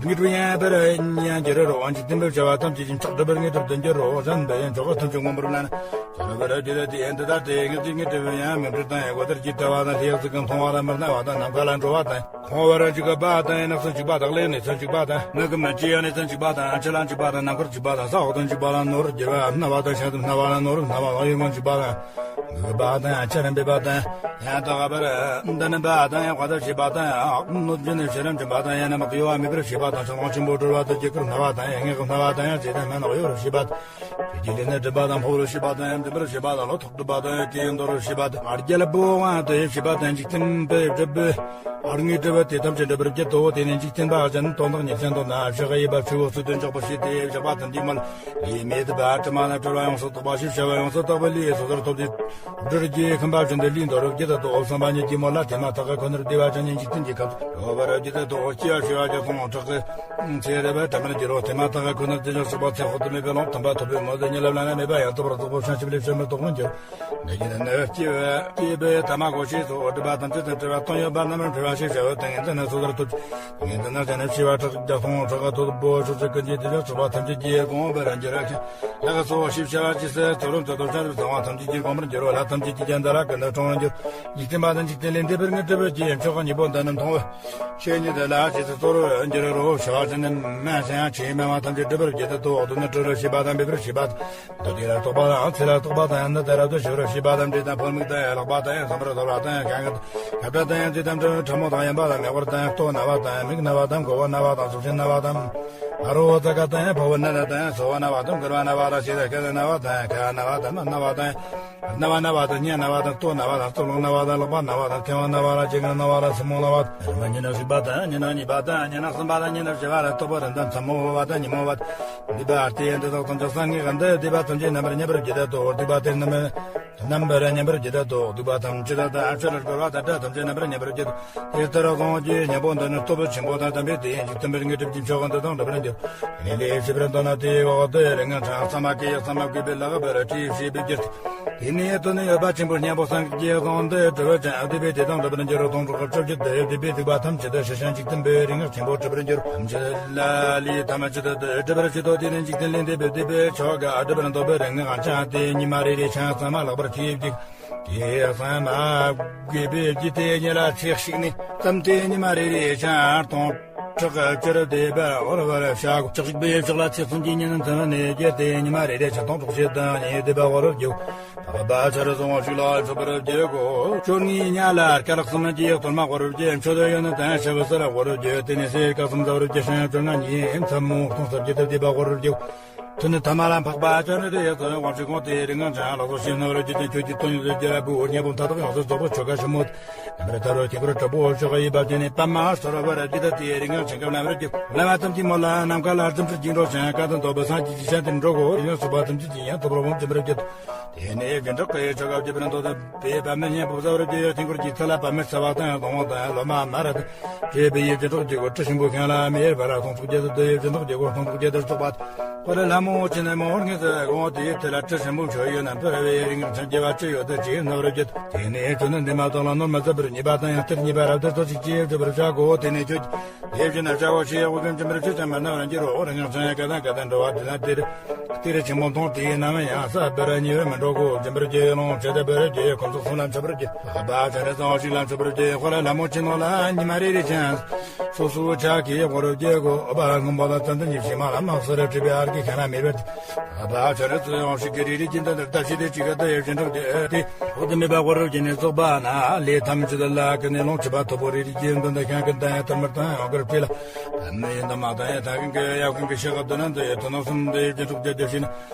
དངོས་གྲུབ་ཡང་བར་ཡང་འགྱུར་རོ། འཇིག་རྟེན་པའི་བྱ་བ་ཐམས་ཅད་ཀྱི་མཆོག་སྒྲུབ་པའི་དངོས་གྲུབ་ཏུ་འགྱུར་རོ། གཞན་པ་ཡང་མཆོག་ཐམས་ཅད་མངོན་པར་བརླན། ཡང་བར་དེ་ལ་དེ་ཡང་འདི་ལྟར་ཏེ་ངེས་ཏིག་ངེས་སྒྲུབ་ཡང་མིག་འཕྲུལ་དང་ཡང་གོ་ལྟར་གྱི་བལྟ་བ་དང་ལྷའི་གཟུགས་ཀྱི་མཐོང་བ་དང་མི་སྣང་བ་དང་ནམ་མཁའ་ལ་འགྲོ་བ་དང་། མཁོ་བར་འཇུག་པ་དང་ཡང་ནགས་སུ་འཇུག་པ་དང་ལས་གནས་སུ་འཇུག་པ་དང་མིག་གི་མི་ཅི་ཡང་གནས་སུ་འཇུག་པ་དང་ཕྱི་ལ་འཇུག་པ་དང་ནམ་མཁར་འཇུག་པ་དང་ས་འོག་ཏུ་འཇུག་པ་དང་ནོར་འགྱུར་བ་སྣང་བ་དང་ཤིན་ཏུ་སྣང་བ་དང་ནོར་སྣང་བ་ལག་ཡོད་མ་འཇུག་པ་དང་། འགུགས་པ་དང་ཡང་ཆར་འབེབས་པ་དང་ཡང་དག་པར་འདི་ནི་པ་དང་ཡང་དཔའ་ཐབས་བྱེད་པ་དང་ཡང་གནོད་སྦྱིན་ནི་ཤེས་རབ་འབྱིན་པ་དང་ཡང་རྣམ་གཡོ་བ་མེད་པར་བྱེད་པ་དང་ཕྱོགས་ལྷུང་ཆེན་པོ་སྒྲོལ་བ་དང་རྒྱུད་བསྐུལ་སྣང་བ་དང་ཡང་ངག་གི་སྣང་བ་དང་ཡང་ཚེ་དང་སྨན་གཡོ་བར་བྱེད་པ་དང་། ཆོས་ཀྱི་ལས་ནི་སྒྲིབ་པ་དང་འཕོ་བར་བྱེད་པ་དང་ཡང་འདུན་པར་བྱེད་པ་དང་བློ་ཐོག་སྒྲུབ་པ་དང་ཡང་དེ་ཡང་འདོར་བར་བྱེད་པ་དང་རྒྱལ་པོ་དབང་དུ་བྱེད་པ་དང་འཇིག་རྟེན་པའི་སྒྲུབ་པའི་དངོས་གྲུབ་དེ་ཐམས་ཅད་འགྲུབ་པར་བགྱིད་དོ། དེ་ནས་འཇིག་རྟེན་པ་གཞན་དོན་དག་ཉེས་ཅན་དོན་དང་ཕྱག་གཡས་པ་ཆུ་བོ་སུ་དོན་འཇོག་པར་བྱེད་དེ་བཞག་པ་ཐམས་ཅད་མ་ལ་ལས་མེད་པ་དྲི་མ་དང་བྲལ་བ་ཡོངས་སུ་དག་པ་ཞེས་བྱ་བ་ཡོངས་སུ་དག་པའི་ལས་སོ་སོར་ཐོབ་སྟེ། སྒྲུབ་ཀྱི་ཁམས་པ་བཞིན་དུ་ལུས་འདོར་བར་བགྱིད་དོ། བསམ་པ་ཉིད་ཀྱིས་མོ་ལ་དེ་མ་ཐག་གི་ཁོ་ནར་བདེ་བ་ཅན་ནི་འཇིག་རྟེན་གྱི་ཁམས་སུ་འགྲོ་བར་བགྱིད་དོ། སྐྱེ་བ་ཤི་བ་རྒྱ་མཚོ་ཕྲག་གི་ཚེ་རབས་དྲན་པར་འགྱུར་རོ། དེ་མ་ཐག་གི་ཁོ་ནར་དེ་བཞིན་གཤེགས་པ་ཚེ་དཔག་ཏུ་མེད་པའི་ལོངས་སྟོན་པ་ཐོབ་པའི་མོད་དུ་གཉིད་ལམ་བླ་ན་མེད་པ་ཡང་དག་པར་རྫོགས་པའི་བྱང་ཆུབ་ལས་བྱོན་པར་དོགས་སློང་འགྱུར། འདི་ཉིད་ནི་སྐྱེ་བ་སྐྱེས་པའི་ཐ་མ་གོ་ཤེས་སོ། སྒྲིབ་པ་ཐམས་ཅད་དང་བྲལ་བ་སྟོང་ཡོད་པ་རྣམ་པར་གྲོལ་བ་ཞེས་བྱ་བའི་ཏིང་ངེ་འཛིན་ནི་སོ་སོར་ཐོབ་ཅིང་། ཏིང་ངེ་འཛིན་ནི་བྱང་ནས་ཤི་བ་ཕྲག་བརྒྱ་སྟོང་ཕྲག་ག་ཐོད་པོ་ཕྱོགས་བཅུ་ཀུན་གྱི་དེ་བཞིན་གཤེགས་པ་ཐམས་ཅད་ཀྱིས་གོང་བུར་འགྱུར་རོ། ལྷ་གི་ཚོགས་ཞེས་བྱ་བ་ཇི་སྲིད་ཚུ་རུང་ཚུ་དོ་ཤ་རུ་ཚང་བ་ཐམས་ཅད་ཀྱིས་གོང་བུར་འགྱུར་རོ། ལྷ་ཐམས་ཅད་ཀྱིས་ཀྱང་འདི་ལ་ཀུན་ཏུ་དྲང་བར་འགྱུར། འཇིག་རྟེན་པ་དང་འཇིག་རྟེན་ལས་འདས་པའི་དངོས་གྲུབ་ཀྱི་མཆོག་གཉིས་པོ་འདི་རྣམས་མཐོང་བའི་ཆོས་ཉིད་དེ་ལ་ཇི་སྲིད་ཚུ་རུང་འགྱུར་རོ། ཞི་བ་ཅན་ནི་སྨན་ཞིང་ཆོས་སྨན་པ་ཐམས་ཅད་སྒྲུབ་པར་བགྱིད་དོ། འདི་ནི་སྤྲུལ་པར་བྱེད་པ་དང་འབེབས་པར་བྱེད་པ་དང་། འདི་དེ་ལ་རྟོགས་པ་དང་ཚེ་ལ་རྟོགས་པ་དང་ཡང་ན་དེ་རབ་ཏུ་ཞི་བར་བྱེད་པ་དང་འབྲས་དང་ཕོལ་མིག་དང་ཡང་ལག་པ་དང་ཡང་ཟམ་པར་དོར་བ་དང་ཡང་གང་གི་ཁྱབ་བྲལ་དང་ཡང་ཚིག་དང་ཕྲ་མོ་དང་ཡན་པ་དང་མེ་འཁོར་དང་ཡང་ལྟོ་ན་བ་དང་མིག་ན་བ་དང་མགོ་བོ་ན་བ་དང་གཟུགས་ཅན་ན་བ་དང་ཕ་རོལ་པོ་ཙ་ག་དང་ཡང་ཕ་བོ་ན་ད་དང་ཡང་སོ་བ་ན་བ་དང་མགུལ་བ་ན་བ་དང་ཤེས་དང་སྐད་ན་བ་དང་ཡང་ཁ་ན་བ་དང་སྣ་ན་བ་དང་ཡང་རྣ་བ་ན་བ་དང་སྙན་ན་བ་དང་ལྟོ་ན་བ་དང་རྩ་རླུང་ན་བ་དང་ལག་པ་ན་བ་དང་མཁལ་མ་ན་བ་དང་ལྕེ་རྐན་ན་བ་དང་སེན་མོ་ན་བ་དང་། རིམ་པ་གཉིས་ནི་གཅིག་པ་དང་གཉིས་ནི་གཉིས་པ་དང་གཉིས་ནི་གསུམ་པ་དང་གཉིས་ནི་བཞི་པ་དང་སྟོབས་པོ་རིམ་དང་མཚན་མོ་དབུ་བ་དང་ཉིན་མོ་བ་དང་། འདུས་པ་སྟེ་འདི་དག་ཐམས་ཅད་སངས་རྒྱས་ཀྱི་འདི་འདུས་པ་ཐམས་ཅད་རྣམ་པར་མཉམ་པར་བགྱིད་དོ། འདུས་པ་དེ་རྣམ་རྣམ་པར་མཉམ་པར་བགྱིད་དོ། འདུས་པ་ཐམས་ཅད་དང་ཆོས་ལ་སྤྲོ་བ་དང་སྒྲ་ཐམས་ཅད་རྣམ་པར་མཉམ་པར་བགྱིད་དོ། དེ་ལྟར་སངས་རྒྱས་སྙིང་པོ་འདི་ནི་སྟོབས་ཆེན་པོ་དང་ལྡན་པས་དེ་ཡིན་གྱི་མཐུན་པའི་དངོས་གྲུབ་ཀྱི་མཆོག་འདི་དང་འགྲུབ་པར་འགྱུར། དེ་ལས་ཤེས་པར་འདོད་ན་དེའི་འོག་ཏུ་རིགས་ངན་ཅན་ས་མ་ཀི་ཡ་ས་མ་ཀི་པའི་ལག་པར་ཁྲིད་ཞེས་པའི་རྒྱུ་སྟེ། དེ་ནས་དོན་ཡོད་པ་ཆེན་པོ་སྙིང་པོ་སངས་རྒྱས་གང་དུ་གྲུབ་ཅིང་བསྡུས་པའི་དེ་དང་འགྲུབ་པར་འགྱུར་རོ། སྟོང་ཕྲག་བཅུ་བཞི་དུ་བསྡུས་པའི་སྡིག་པ་ཐམས་ཅད་དུ་ཞི་ཞིང་འཇིག་རྟེན་པའི་རིགས་ངན་ཆེན་པོ་གྲུབ་པར་འགྱུར། ཐམས་ཅད་ལ་ལས་ཐམས་ཅད་དུ་སྒྲིབ་པར་བྱེད་དོ། དེ་ནས་འཇིག་རྟེན་ལས་འདས་པའི་སྡིག་པའི་ཆོ་ག་སྒྲུབ་པར་འདོད་པའི་རིགས་ངན་ཅན་དེ་ཉི་མ་རེ་རེ་ཆང་ཚང་མ་ལག་པར་ཁྱེར་ཅིག་དེ་ཚང་མ་དགོས་པའི་རྒྱུ་དེ་ཉིད་ལ་ཚེ་གཅིག་ནས་བརྩམས་ཏེ་ཉི་མ་རེ་རེ་ཆང་སྟོང་ཕྲག་བཅུར་བཟླས་པར་བོར་བར་བྱ་དགོས། ཕྱོགས་གཅིག་པའི་ཕྱོགས་ལ་ཚེ་གསུམ་གྱི་ཉིན་མཚན་ནས་བརྒྱུད་དེ་ཉི་མ་རེ་རེ་ཆང་སྟོང་ཕྲག་བཞི་དང་ཉིས་བཟླས་པ་བོར་བར་བགྱིའོ། འཕགས་པ་ཤ་རུས་གསུམ་དབང་ཕྱུག་ལ་མཆོད་པར་བགྱིའོ། བཅོ་ལྔའི་ཉ་ལ་སྐ་ལག་གསུམ་གྱི་གཏོར་མ་བོར་བར་བགྱི། མཆོད་ཡོན་དང་ཞབས་བསིལ་བོར་བར་བགྱི། དེ་ནས་གསེར་སྐ་གསུམ་བཟའ་བར་བགྱི་ཞིང་བཅོ་ལྔ་ཉིན་མཚན་མོ་སྟོང་གསལ་གྱི་དུས་བཟླས་པ་བོར་བར་བགྱིའོ། ཐུན་ཐ་མ་ལ་འཕགས་པ་སྤྱན་རས་གཟིགས་དབང་ཕྱུག་དབང་དེའི་རིགས་ངན་ཅན་ལ་སོགས་ཤིང་རྣམ་རོལ་རྒྱུ་ཅན་ཆོས་ཀྱི་དོན་ཡོད་དེ་རྒྱལ་པོའི་སྙིང་པོ་མཐའ་དག་ཡོངས་སུ་རྫོགས་པའི་ཆོ་ག་ཞིབ་མོ། རྣམ་པར་ཐར་པའི་དཀྱིལ་འཁོར་དྲུག་པོ་ཕྱོགས་གཡས་པ་བརྒྱུད་ནས་པདྨ་སོར་བར་བརྒྱུད་དེ་དེའི་རིགས་ངན་ཅན་གྱི་རྣམ་རོལ་གྱི་བླ་མ་ཐམས་ཅད་མོ་ལ་ནམ་མཁའ་ལ་རྫུ་འཕྲུལ་གྱིས་འགྲོ་ཞིང་བཀའ་དང་དོག་པའི་སངས་རྒྱས་ཀྱི་ཞལ་དེར་འགྲོ་གོ། དེ་ཡང་སོགས་པ་ཐམས་ཅད་ཀྱིས་ཡང་ཐོབ་རོགས་འཇུག་པར་བགྱིད། དེ་ནས་བྱིན་མཆོག་གི་ཆོ་ག་བགྱིས་པར་འདོད་པའི་པདྨའི་སྙིང་པོ་བཟའ་བར་བགྱི། དཀྱིལ་འཁོར་གྱི་མཐིལ་ལ་པདྨའི་རྩ་བ་དང་སྡོང་པོ་དང་ལོ་མ་དམར་ར་དང་བཅས་པའི་ཡིད་བྱིན་མཆོག་བགྱི་གོ། དྲི་ཞིམ་པོ་ཁེངས་ལ་མེ་འབར་ར་སྟོང་ཕྲག་བརྒྱད་དུ་བསྡུ་ཡི་བྱིན་མཆོག་བགྱི་གོ། སྟོང་ཕྲག་བརྒྱད་དུ་སོགས་པ། དཀོར་ལྷ་མོ་ཆེ་ནས་མོ་ངེས་སུ་དགོངས་ཏེ་དེ་ལ་དྲི་ཞིམ་པོ་མཆོད་ཡོན་ན་ཕུལ་བའི་རིགས་ངན་ཅན་སྐྱེ་བ་ཅི་ཡོད་དེ་ཅིས་རྣམ་རོལ་བགྱིད། དེ་ནས་ཁྱོད་ནི་འདས་མ་ཐག་ལ་ནོར་མི་སྲིད་པར་ཉེས་པ་དང་ཡང་སྟེར་ཉེས་པ་རབ་ཏུ་ཚོགས་ཤིག་ཅེས་བརྗོད་པར་བྱ་གོ། དེ་ནས་ཁྱོད་དེ་བཞིན་བྱའོ་ཞེས་དབུགས་ཀྱང་འབྱིན་པར་བྱེད་ཅིང་མི་སྣང་བར་འགྱུར་རོ། རིགས་ངན་ཅན་ཡང་སྐལ་དང་སྐལ་ལྡན་འགྲོ་བ་དེ་ན་དེར་གཏེར་ཆེན་པོ་མཐོང་སྟེ་ནམ་ཡང་ས་བར་ཉེ་བར་མི་འགྲོ་གོ། སྦྱིན་པར་བགྱི་ལོངས་སྤྱོད་དེ་བར་བགྱི། ཁོ་ཚོགས་གསུམ་ལ་མཆོད་པར་བགྱི། འཕགས་པ་སྤྱན་རས་གཟིགས་དབང་ཕྱུག་ལ་མཆོད་པར་བགྱི། དཀོར་ལྷ་མོ་ཆེ་ནོར་ལ་ཉི་མ་རེ་རེ་ཆང་སོ་སོའི་ཕྱག་གིས་བོར་བར་བགྱི་གོ། འོད་འབར་སྔོན་པོ་དང་ཙན་དན་གྱི་བྱེ་མ་ལ་དམག་སེར་བྲིས་པའི་ཨར་གྱི་ཁ་ན་མེ་འབར་ཏེ། འཕགས་པ་སྤྱན་རས་གཟིགས་དབང་ཕྱུག་གི་རིགས་རིགས་ཀྱི་མདུན་དུ་བརྡབ་བྱས་ཏེ་ཅི་ག་དུ་ཡོད་ཅིན་ཁྲག་བརྗོད་དེ། འོག་ཏུ་མེད་པ་བོར་བར་བགྱིས་ནས་རྫོགས་པ་ན་ལས་ཐམས་ཅད་ལ་ཀུན་ནས་ལོངས་སྤྱོད་པ་ཐོབ་པོ། རིགས་རིགས་ཀྱི་མདུན་དུ་ཤིང་ཀུན་དང་ཡང་ཐུར་དམར་དང་ཡང་གུར་བྲིས་ལ། མི་ཡི་འདབ་མ་དང་ཡི་ཐང་གི་ཡབ་ཁང་གི་ཤེལ་ཁ་དུ་ན་འདི་ཡི་ཐུན་ནག་གསུམ་འདི་ཡི་སྦྱིན་སྲེག་བརྒྱད་བརྒྱ་བྱས་ན།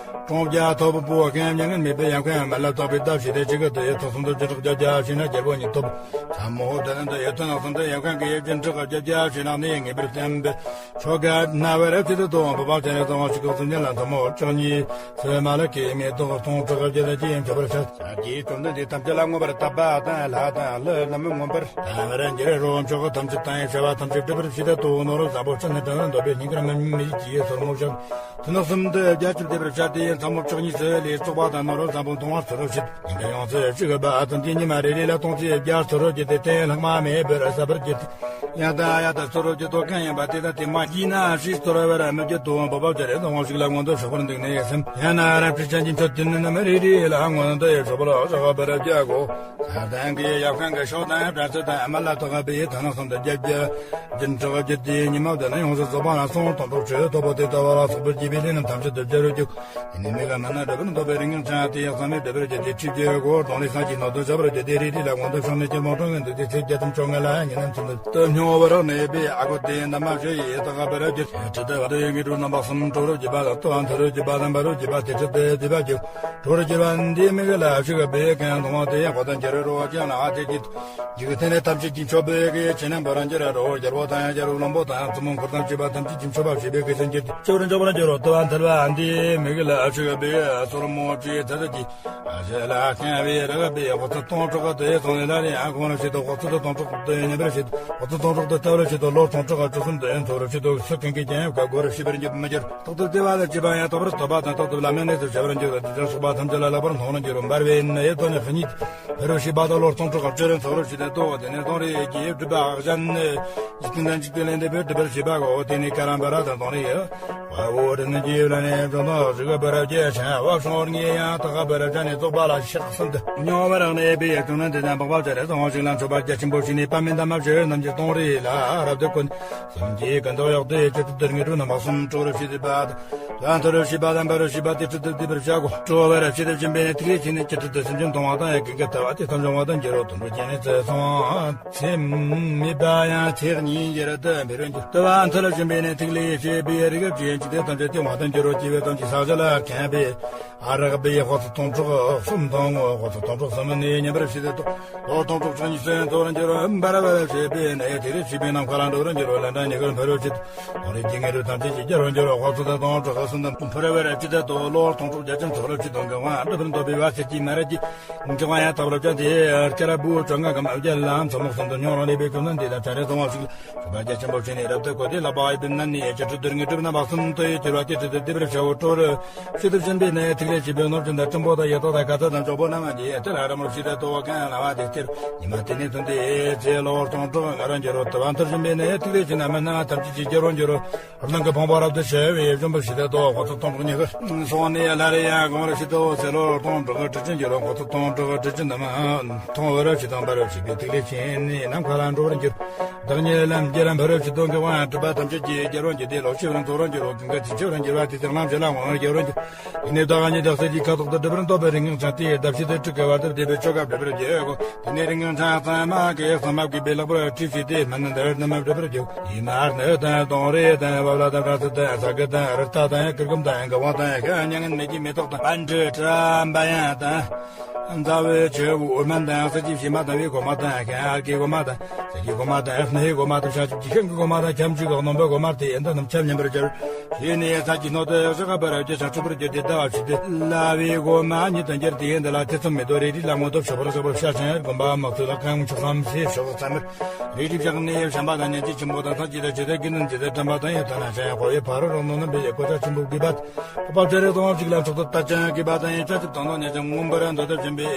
གྲོང་བརྒྱ་ཐོབ་པའི་བུ་ཁན་མྱ་ངན་མེད་པའི་ཡབ་ཁང་མ་ལ་དག་པའི་འདབ་བྱས་ཏེ་གཅིག་གི་དུ་ཡི་ཐོག་གསུམ་དུ་སྦྱིན་སྲེག་བརྒྱད་བརྒྱ་བྱས་ན་རྒྱལ་པོ་ཉིད་ཐོབ། ཚ་མོ་དེ་ནི་འདི་ཡི་ཐུན་ནག་གསུམ་དུ་ཡབ་ཁང་གི་ཡི་སྦྱིན་སྲེག་བརྒྱད་བརྒྱ་བྱས་ན་ནི་ངེས་པར་བསྟན་པའི་ཆོ་ག་སྣ་བར་ཚེ་དུ་དོང་བུ་པ་ཅན་རེ་ཚང་བ་ཞིག་གི་གསུམ་ཉིད་ལ་མཚམས་མོ་བཅུ་གཉིས་སུ་མ་ལ་ཀེ་མེ་ཏོག་སྟོང་ཕྲག་བརྒྱ་དང་བརྒྱད་མཆོད་པར་བྱ། ས་ཀྱི་བཅོམ་ལྡན་འདས་ཐམས་ཅད་ལ་མངོན་པར་དད་པ་དང་ལྷ་དང་ཀླུ་རྣམས་མངོན་པར་དད་པར་འགྱུར་རོ། མཆོག་གི་ཐམས་ཅད་དང་ཡི་བྱ་བ་ཐམས་ཅད་སྒྲུབ་པར་བྱེད་དོ། ནོར་བུ་བཟང་པོ་ཕྱི་ནས་དྲངས་ནས་འདོད་པའི་སྙིང་གར་མི་མི་ཡིད་ཀྱི་སོར་མོ་བཞག་ཐུན་ནག་གསུམ་དུ་རྒྱ་ཆུབ་བདེ་བར་བྱ་སྟེ། ཡིན་ཚང་མོ་ཕྱོགས་གཉིས་སུ་ལས་བཙོག་པ་དང་ནོར་བུ་བཟང་པོ་མཐོང་བ་ཚུ་རུ་བྱེད། ཉིན་གང་ཡོངས་སུ་བཞུགས་པ་དང་དེ་ཉི་མ་རེ་རེ་ལ་སྟོང་ཚེ་བརྒྱ་ཚུ་རུ་བགྱིས་ཏེ་སྟན་ལྷག་མ་མེད་པར་གསལ་བར་བགྱིས་ཏེ། ཡང་དང་ཡང་དང་ཚུ་རུ་བགྱིས་ཏོ། གང་ཡིན་པ་དེ་དང་དེ་མ་བགྱིས་ན་ཕྱིས་ཚུ་རུ་བར་མི་བགྱིད་དོ། འབོ་བ་བྱ་རེ་དང་བ་ཞིག་ལ་མངོན་དུ་ཕྱོགས་པར་འདུག་ནས་སེམས། ཡང་ན་རབ་ཁྲི་ཅན་གྱི་མཆོད་རྟེན་རྣམས་རེ་རེ་ལ་མངོན་དུ་ཕྱོགས་པར་བཞག་པར་བྱ་གོ། ས་དང་གི་ཡབ་ཁང་གི་ཕྱོགས་དང་བྲག་རྩེ་དང་མ་ལ་དག་པའི་ཐང་ནག་གསུམ་དུ་རྒྱབ་རྒྱབ། སྦྱིན་སྲེག་བརྒྱུད་དེ་ཉི་མ་བདུན་ན་ཡོངས་སུ་རྫོགས་པ་ན་སོང་སྟོང་གྲོགས་ཆོས་ཐོབ་པོ་དེ་ལྟ་བ་ལ་སོགས་པའི་སྐྱེས་པའི་ལས་རྣམས་ཐམས་ཅད་དུ་སྦྱར་རུ་འཇུག་དེ་ནས་མི་ག་མ་ན་འགྲུབ་པར་འདོད་པའི་རིང་ངན་ཅང་དེ་ཡག་ཚང་མས་འགྲུབ་པར་བྱེད་དེ་ཁྲིད་རྒྱུའི་སྒོ་གདོང་ལས་སངས་ཀྱིས་ནོར་དུ་བྱ་བར་བྱེད་དེ་རིགས་རིགས་ལ་མངོན་དུ་ཕྱོགས་ནས་ཀྱི་ལོང་གྲོང་ངན་དུ་དེ་ཚེ་བརྒྱ་ཐམ་བཅོ་ལྔ་ལ་ཉིན་ནམ་ཚུན་དུ་སྟོབས་སྙོམས་པར་གནས་པའི་ཨ་གོ་དེ་འདབ་མ་བཞི་ཡི་དག་པར་བརྒྱུད། ཁྲི་དུ་བ་དུ་ཡི་དྲུག་རྣམ་པ་གསུམ་གྲོགས་རུ་བརྒྱུད་པ་དང་སྟོབས་མཐུ་རུ་བརྒྱུད་པ་དང་འབར་རུ་བརྒྱུད་པ་དེ་ཁྲི་དུ་བསྡུས་པ་བརྒྱུད། གྲོགས་རུ་བརྒྱུད་པ་འདི་མི་གི་ལ་ཞིག་པའི་གང་དང་དེ་ཡང་གོ་དང་འགྱུར་རོ་ཅན་ལ་དེ་ཀྱི་འཇིག་རྟེན་ཐམས་ཅད་ཀྱི་མཆོད་པའི་གི་ཆེ་ན་འབར་རང་འགྱུར་རོ། རྒྱལ་པོ་དང་རྒྱལ་པོ་བློན་པོ་དང་བཙུན་མོ་འཁོར་དང་བཅས་པ་ཐམས་ཅད་ཀྱི་མཆོད་པ་བྱེད་པའི་གི་སེམས་ཀྱི་ཆོ་རུ་འཇོག་པར་འགྱུར་རོ། དུ་བ་མཐར་པ་འདི་མི་གི་ལ་ཞིག་པའི་སོར་མོ་ཅི་ཐ་ཐ་ཀྱི་ཞལ་ལ་ཁན་བའི་རི་པའི་འོ་ཚོད་སྟོང་ཕྲག་དེ་སོང་ནས་ལ་རེ་ཡང་གོང་རུ་བྱེད་དོ། འོ་ཚོད་སྟོང་ཕྲག་དེ་ཉེ་བར་བྱེད་དོ། འོ་ཚོད་སྟོང་ཕྲག་དེ་ལྟ་བར་བྱེད་དོ། ལོ་སྟོང་ཕྲག་བཅུ་གསུམ་དེ་ཚོར་བྱེད་དོ། སུ་ཀུན་གྱི་རྒྱན་ཡབ་ཀ་སྒོ་རུ་ཤེས་པར་འགྱུར་མི་འགྱུར། རྟག་ཏུ་བདེ་བ་ལ་སྐྱིད་པ་ཡང་དག་པར་ཐོབ་པ་དང་རྟག་ཏུ་ལམ་ཡང་གནས་སུ་བྱ་བར་འགྱུར་རོ། དེ་ཚོ་སོགས་པ་ཐམས་ཅད་ལ་ལེགས་པར་མཐོང་རུ་འགྱུར་རོ། འབར་བའི་ནད་ཡོད་དོ་ནི་ཕུ་ཉིད་ཕུ་རུ་ཤེས་པ་དང་ལོ་སྟོང་ཕྲག་བཅུ་རེ་ཚོར་བྱེད་དོ། དེ་ནས་སྟོང་རེ་ཡོད་ཀྱི་སྒྲིབ་པ་གཞན་ནི་འཇིག་རྟེན་དང་འཇིག་རྟེན་ལས་འདས་པའི་སྒྲིབ་པར་བྱེད་པའོ། དེ་ནི་ཀ་རམ་པ་ར་དང་སྟོང་རེ་ཡོད། བ་འོ་རི་ནི་རྗེ་ལ་ནི་འགྲོ་དོ་ཞིག་པར་རྒྱས་ཆེན་བ་སོང་ངེ་ཡང་དག་པར་བྱ་ནི་རྫོགས་པ་ལ་ཕྱག་གསུམ་དུ་སྙོམས་པར་གནས་པའི་དོན་ནི་འདི་དང་འཕགས་པ་བྱ་རེ་དང་བ་ཞིག་ལ་མཆོད་པ་རྒྱ་ཆེན་པོ་བྱས་ནས་པདྨའི་འདབ་མ་བཞི་རྣམས་ཀྱི་སྟོང་རེ་ལ་རབ་ཏུ་བཀོད། སེམས་ཀྱི་ཀུན་རྟོག་གཡོགས་ཏེ་ཅི་ཏུ་དུར་ངེས་དྲུག་རྣམ་པ་གསུམ་གྲོགས་རུ་བྱེད་པ་དང་། དུ་བ་མཐུ་རུ་ཤེས་པ་དང་འབར་རུ་ཤེས་པ་དེ་ཁྲིད་དུ་བསྡུས་པར་བྱ་གོ། སྤྲོ་བར་བྱེད་དུ་སྦྱིན་པའི་ཐིག་ལེ་ཆེན་ནི་ཅི་ཁྲིད་དུ་སེམས་ཅན་གཏོང་བ་དང་ཡང་ཀུན་གྱི་ལྟ་བ་དེ་ལྟར་འབྱུང་བ་དང་འགྱུར་རོ། དུམ་བུ་ཅན་ནི་ཚེ་སོང་ཚེ་མེད་པ་ཡང་ཚེ་གཉིས་འགྱུར་དུ་འབད་རུ་འགྱུར། དུ་བ་མཐུ་རུ་སྦྱིན་པའི་ནི་ཐིག་ལེ་ཤེས་པའི་རིགས་ཀྱི་ཡན་ཆད་དེ་ཐམས་ཅད་དེ་དབང་དུ་འགྱུར་རོ། སྐྱེ་བའི་དོན་གྱི་ས་གཞི་ལ་མཁན་པའི་ཨ་རག་པའི་དཔག་ཚད་སྟོང་ཕྲག་གསུམ་དང་དཔག་ཚད་སྟོང་ཕྲག་གསུམ་ནི་ཉམས་པར་བྱེད་དུ་ལོ་སྟོང་ཕྲག་བཅུ་གཉིས་སུ་ཚོར་འགྱུར་རོ། འབར་བར་བྱེད་པའི་ནི་ཐིག་ལེ་ཆེན་པོའི་ནམ་མཁའ་ལ་འགྲོ་རུ་འགྱུར་རོ། ལན་གྲངས་ཉི་ཤུར་འཕུར་རུ་བྱེད། སྟོང་རེ་རྒྱུ་ངེས་རུ་ཐམས་ཅད་ཀྱི་རྒྱལ་བར་འགྱུར་རོ། དཔག་ཚད་དང་སྟོང་ཕྲག་གསུམ་དུ་འཕུར་བར་བྱེད་དོ། ལོ་སྟོང་ཕྲག་བརྒྱ་ཅན་ཚོགས་རབ་ཅི་དང་གང་བ་འགྲུབ་པར་འདོད་པའི་བ་ཚེ་ཀྱི་མ་ར་ཀྱི་འགྲེང་བ་ཡང་དག་རབ་ཅན་དེ་སྐྱ་ར་བུ་བཅོ་ལྔ་གམ་བརྒྱ་ལམ་ཚོགས་མོག་གསུམ་དུ་མྱོང་རང་ལས་པའི་ཀུན་ནན་དེ་དང་བྲལ་རེ་གཏོང་བ་ཞིག་ལ་ཆོ་ག་རྒྱ་ཆེན་པོ་བྱས་ནས་རབ་ཏུ་བཀོད་དེ་ལག་པ་ཡི་བུམ་ནན་ནས་ཅི་ཁྲུ་དུར་ངེས་གྲུབ་རྣམ་པ་གསུམ་དུ་ཡི་གྱུར་བ་དེ་ཁྲི་དུ་བདེ་བར་བྱའོ། སྤྲོ་རུ་ཤི་དུ་བྱིན་པའི་ནས་ཐིག་ལེ་ཆེན་པོའི་ནོར་ཅན་དང་སྲིན་པོ་དང་ཡི་དྭགས་དང་ག་ཚ་དང་ཇོ་བོ་རྣམས་ཀྱིས་དེ་ལ་ར་མོར་ཤི་དུ་དོ་གང་ལ་བ་དེ་སྟེར། ཉི་མ་དེ་ནས་ཐོན་ཏེ་ཚེ་ལོ་སྟོང་ཕྲག་ལྔ་རུ་འགྱུར་རོ། དུ་བ་མཐུར་བྱིན་པའི་ནས་ཐིག་ལེ་ཆེན་རྣམས་སྣང་བ་ཐམས་ཅད་ཀྱི་རྒྱལ་བར་འགྱུར་རོ། རླུང་གི་ཕུང་པོ་རབ་ཏུ་ཞི་བའི་བཞོན་པར་བྱེད་དོ། དཔག་ཚད་སྟོང་ཕྲག་ཉི་ཤུ་སོང་ནས་སླར་ཡང་གང་རུ་ཤི་དོ། ཚེ་ལོ་སྟོང་ཕྲག་དྲུག་ཅུ་འགྱུར་རོ། དཔག་ཚད་སྟོང་ཕྲག་དྲུག་ཅུ་ནམ་མཐོང་བར་བྱེད་དང་འབར་བར་བྱེད་པའི་ཐིག་ལེ་ཆེན་ནི་ནམ་མཁའ་ལ་འགྲོ་བར་འགྱུར། བདག་ཉིད་ལམ་གྱི་ར་འཕུར་བར་བྱེད་དོ། མགོན་པོ་གྲུབ་པ་ཐམས་ཅད་ཀྱི་རྒྱལ་བར་འགྱུར་ཏེ་ལོ་ཤི་བར་འཚོ་བར་འགྱུར་རོ། ཀུན་དགའ་དྲིན་ཆེ་བར་འགྱུར་བ་དེ་ཚེ་ལམ་བྱེད་ལ་འོང་བར་རྒྱལ་བར་འགྱུར། དེ་ནས་བདག་ཉིད་བདག་སྲིད་ཀྱི་ཁ་དོག་ཏུ་སྒྲིབ་པར་འདོད་པའི་རིགས་ངན་ཅན་དེ་ཡི་འདབ་བྱེད་དུ་དྲུག་གི་བར་དུ་བདེ་བའི་ཆོ་ག་སྒྲུབ་པར་བགྱིའོ། དེ་ནས་རིགས་ངན་ཅན་ཚང་མ་གིས་གསང་སྔགས་ཀྱི་བེ་ལག་པར་ཁྲིད་བྱས་ཏེ་སྨན་སྣ་འདིར་སྣུམ་སྒྲིབ་པར་བགྱིའོ། ཡི་མ་སྣོད་དང་དོང་རས་དང་བབ་ལ་དང་བྲག་རྩེ་དང་ས་དགུ་དང་རི་རྟ་དང་གུར་གུམ་དང་གི་ཝང་དང་ཤ་མྱ་ངན་མེད་ཀྱི་མེ་ཏོག་དང་པཎ་ཌི་ཏ་འབའ་ཡན་དང་། རྫ་བའི་ཆུ་བོ་སྨན་དང་ས་ཀྱི་བྱེ་མ་དང་བའི་གོ་མ་དང་ཤ་ཨར་གྱི་གོ་མ་དང་ས་ཀྱི་གོ་མ་དང་སྣའི་གོ་མ་དང་ཤ་ཆུབ་ཀྱི་ཤིང་གི་གོ་མ་དང་ཁྱམས་ཀྱི་གོ་སྣུམ་པའི་གོ་མ་དེ་ཡན་དུ་རྣམས་ཁྱབ་ཉམས་པར་གྱུར། ཡེ་ནས་ས་ཀྱི་སྣོད་དུ་བཞག་པར་བགྱི་ཞིང་འཁྲུགས་པར་གྱུར་ཏེ་ལྟ་བ་ཞིག་སྟེ་ལ་བའི་གོ་མ་ཉིད་དུ་འགྱུར་ཏེ་ཡེ་འདི་ལ་ཐེ་ཚོམ་མེད་དོ། རེ་རེ་ལ་མངོན་དུ་ཕྱོགས་པར་བཞག་པར་བྱ་ཞིང་དགོན་པ་དམག་ཚོད་ལ་གང་ཆགས་སམ་ཞེས་ཕྱོགས་བཙལ་མར། རེ་རེ་བཞག་ནས་བྱམས་པ་དང་སྙིང་རྗེ་ཆེན་པོ་དང་སངས་རྒྱས་དང་ཆོས་དང་དགེ་འདུན་ཆོས་དང་དྲན་པ་དང་ཡང་དག་ན་བྱ་ཡང་འཁོར་བའི་ཕ་རོལ་རོ་ནོ་རྣམ་པའི་གོ་ཆ་ཆེན་པོ་དགོས་པ། འཕགས་པ་སྤྱན་རས་གཙང་བ་གཅིག་ལ་མཆོག་ཏུ་ལྟ་ཅིང་དགེ་བ་དང་ཡང་བྱ་ཆུབ་དང་ནོ་ཉེ་ཅིང་མངོན་པར་འདོད་དུ་བྱོན་པའི་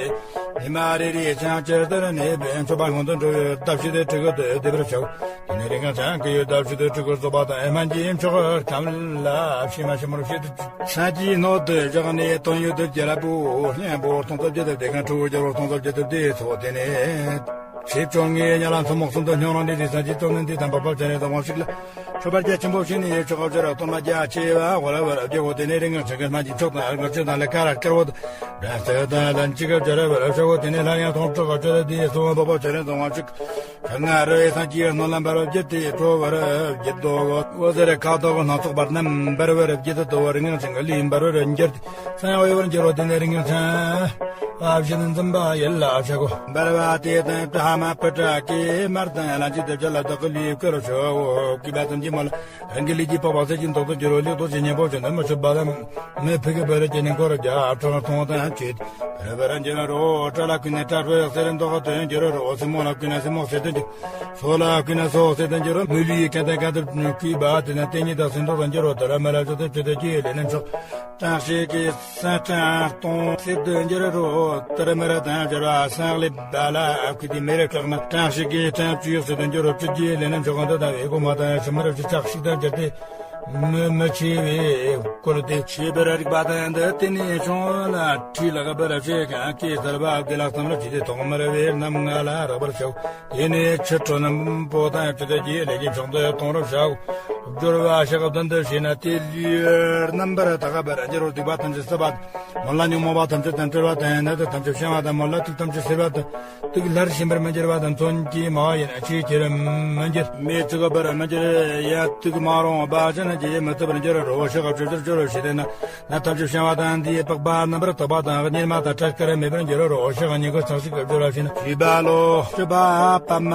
ཉི་མ་རེ་རེ་ཡི་ཚེ་ཡང་ཇི་ལྟར་གནས་པའི་མཆོད་པ་སྔོན་དུ་འགྲོ་བའི་བདག་བཞི་དེ་དྲུག་གི་དུ་བདེ་བར་བྱའོ། དེ་ནས་རིགས་ངན་ཅན་གྱི་ཡུལ་བདག་བཞི་དེ་དྲུག་གི་རྫོགས་པ་དང་སྨན་གྱི་མཆོག་ཁམས་ལ་ཕྱི་མ་ཕྱི་མར་བྱེད་དུ་ས་ཀྱི་སྣོད་དུ་བཞག་ནས་དོན་ཡོད་དུ་རྒྱལ་པོ་གཉན་པོ་སྟོང་རྩ་བརྒྱད་དུ་བདེ་མཁན་ཁྲོ་བོ་རྒྱལ་པོ་སྟོང་རྩ་བརྒྱད་དུ་བདེ་ཚོགས་དེ་ནས། ཁྲིད་བཅོ་ལྔའི་ཉ་ལ་མཚོ་མོག་གསུམ་དུ་སྙོང་རང་འདྲེས་ཀྱི་སངས་རྒྱས་གཙོ་ནི་འདི་དང་འབབ་པ་བྱ་རེ་དང་དབང་ཞིག་ལ། ཁྲོ་བར་རྒྱ་ཆེན་པོ་ཞིག་ནི་ཡོད་ཆོག་ག་བྱ་ར་གཏོར་མ་རྒྱ་ཆེ་བ་ཧོ་ར་བར་རྒྱ་གོ་དེ་ནས་རིང་ངང་ཆེན་གི་སྨན་གྱི་མཆོག་དང་ཨར་གར་ཆོས་དང་ལས་ཀ་ར་དཀར་བོ་དང་། སྦྲ་ས་དང་ལན་ཅིག་ག་བྱ་ར་བར་ཤ་བོ་དེ་ནས་སླར་ཡང་མཐོང་ཆོག་ག་བྱ་ར་དེའི་སོ་བ་འབབ་པ་བྱ་རེ་དང་དབང་ཞིག་ཁ་ང་རོའི་སངས་རྒྱས་སྣོད་ལ་འབར་བ་བརྒྱུད་དེ་ཁྲོ་བར་བརྒྱུད་དོ། འོད་ཟེར་ཁ་དོག་སྣ་ཚོགས་པ་རྣམས་འབར་བར་བརྒྱུད་དོ། རིང་ངང་ཅན་གྱི་ལུས་འབར་བར་འགྱུར་ཏེ། སང་ཡང་འོད་བར་འགྱུར་རོ། དེ་ནས་རིང་ངང་ཅན་ཨ་བཞིན་འཛིན་པ་ཡིད་ལ་ཆག་གོ། འབར་བ་དེ་དང་ཏྲ་མ་པྲ་ཀེ་མར་དང་ལ་ཅི་དེ་བྱ་ལ་བདག་གི་ལུས་བསྐོར་ཆོག་གོ། གུས་པ་ཙམ་གྱིས་མོ་ལ་རང་གི་ལུས་ཀྱི་པགས་པ་ཟད་ཅིང་དོག་ཏུ་འགྱུར་རོ། ལུས་དོག་ཅིང་ཉེན་པོ་བྱུང་ན་མི་ཆོད་པ་དང་། མི་ཕུ་གུ་བར་གྱི་ནི་འཁོར་རྒྱ་ཁྲག་མཐོང་དང་བཅས་ཏེ། རབ་ར་འགྱུར་རོ། སྐྲ་ལ་གུས་ན་སྐྲ་རོ་གསེར་མདོག་ཏུ་འགྱུར་རོ། སེན་མོ་ལ་གུས་ན་སེན་མོ་གསེར་དུ་འགྱུར། སོ་ལ་གུས་ན་སོ་གསེར་དུ་འགྱུར་རོ། མི་ལུས་ཀྱང་དེ་ག་དུ་གུས་པ་དེ་ན་དེ་ཉིད་དང་སེན་མདོག་དུ་འགྱུར་རོ། དེ་ར་མི་ལ་ཅོ་དེ་ཅོ་དེ་ཀྱི་ལས་ནམ་ཆོག་གྲང་ཞིག་གི་སེན་གྲང་སྟོང་གསེར་དུ་འགྱུར་རོ། དེ་ར་མི་ར་དང་འགྱུར་བ་སེན་ལེ་བ་ལ་ཨ་ཁུ་དེ་མི་རེ་ཁྲག་ན་གྲང་ཞིག་གི་གྲང་བཅུ་ཡོད་གསེར་དུ་འགྱུར་རོ། བཅུ་གྱི་ལས་ནམ་ཆོག་གང་དུ་དང་བའི་གོ་མ་དང་ཤི་མི་ར་བཅུ་ཆག་ཞིག་དང་འགྱུར་ཏེ། མི་མི་ཆེ་བའི་སྐོར་དེ་ཆེ་བར་རིག་པ་དང་འདི་དེ་ནས་བྱུང་ལ་ཁྲི་ལ་ག་པར་ཆེ་གང་སྐྱེས་ཚར་བ་དགེ་ལགས་ཙམ་ལ་ཇི་སྟེ་ཐོག་མར་བའི་རྣམ་ལྔ་ལ་རག་པར་བྱའོ། དེ་ནས་ཆུ་ཁྲོ་རྣམ་པོ་དང་ཆུ་དེ་རྗེས་ལས་ཀྱི་མཆོག་ཏུ་གཏོང་རབ་བྱའོ། སྦྱོར་བ་ཞག་བདུན་དུ་བྱས་ན་དེ་ལུས་རྣམ་པར་དག་པར་འགྱུར་རོ། སྡིག་པ་ཐམས་ཅད་བསྲབས་པ་དང་། མོལ་ལ་ཉོན་མོངས་པ་ཐམས་ཅད་དང་བྲལ་བ་དང་། ནད་དེ་ཐམས་ཅད་བྱང་བ་དང་། མོལ་ལ་དུག་ཐམས་ཅད་སེལ་བ་དང་། དུག་སླར་ཞིམ་པར་མི་འགྱུར་བ་དང་། མཚོན་གྱི་མ་བ་ཡིན་ན་ཆེས་ཆེར་མི་འགྱུར། མེས་ཚིག་པར་མི་འགྱུར། ཡང་དུག་མ་རུང་བ་ཅན་གྱིས་མི་ཚིག་པར་འགྱུར་རོ། ཞག་བཅུ་ལྟར་སྦྱོར་བ་ཞིག་ན། ནད་ཐམས་ཅད་བྱང་བ་དང་། འདིའི་པགས་པ་རྣམ་པར་དག་པ་དང་། གཉེར་མ་དང་བྲལ་དཀར་མེད་པར་འགྱུར་རོ། ཞག་ཉི་ཤུ་ཚང་ཞིག་སྦྱོར་བ་ཞིག་ན། བཞི་པ་ལོ། བཞི་པ་པདྨ་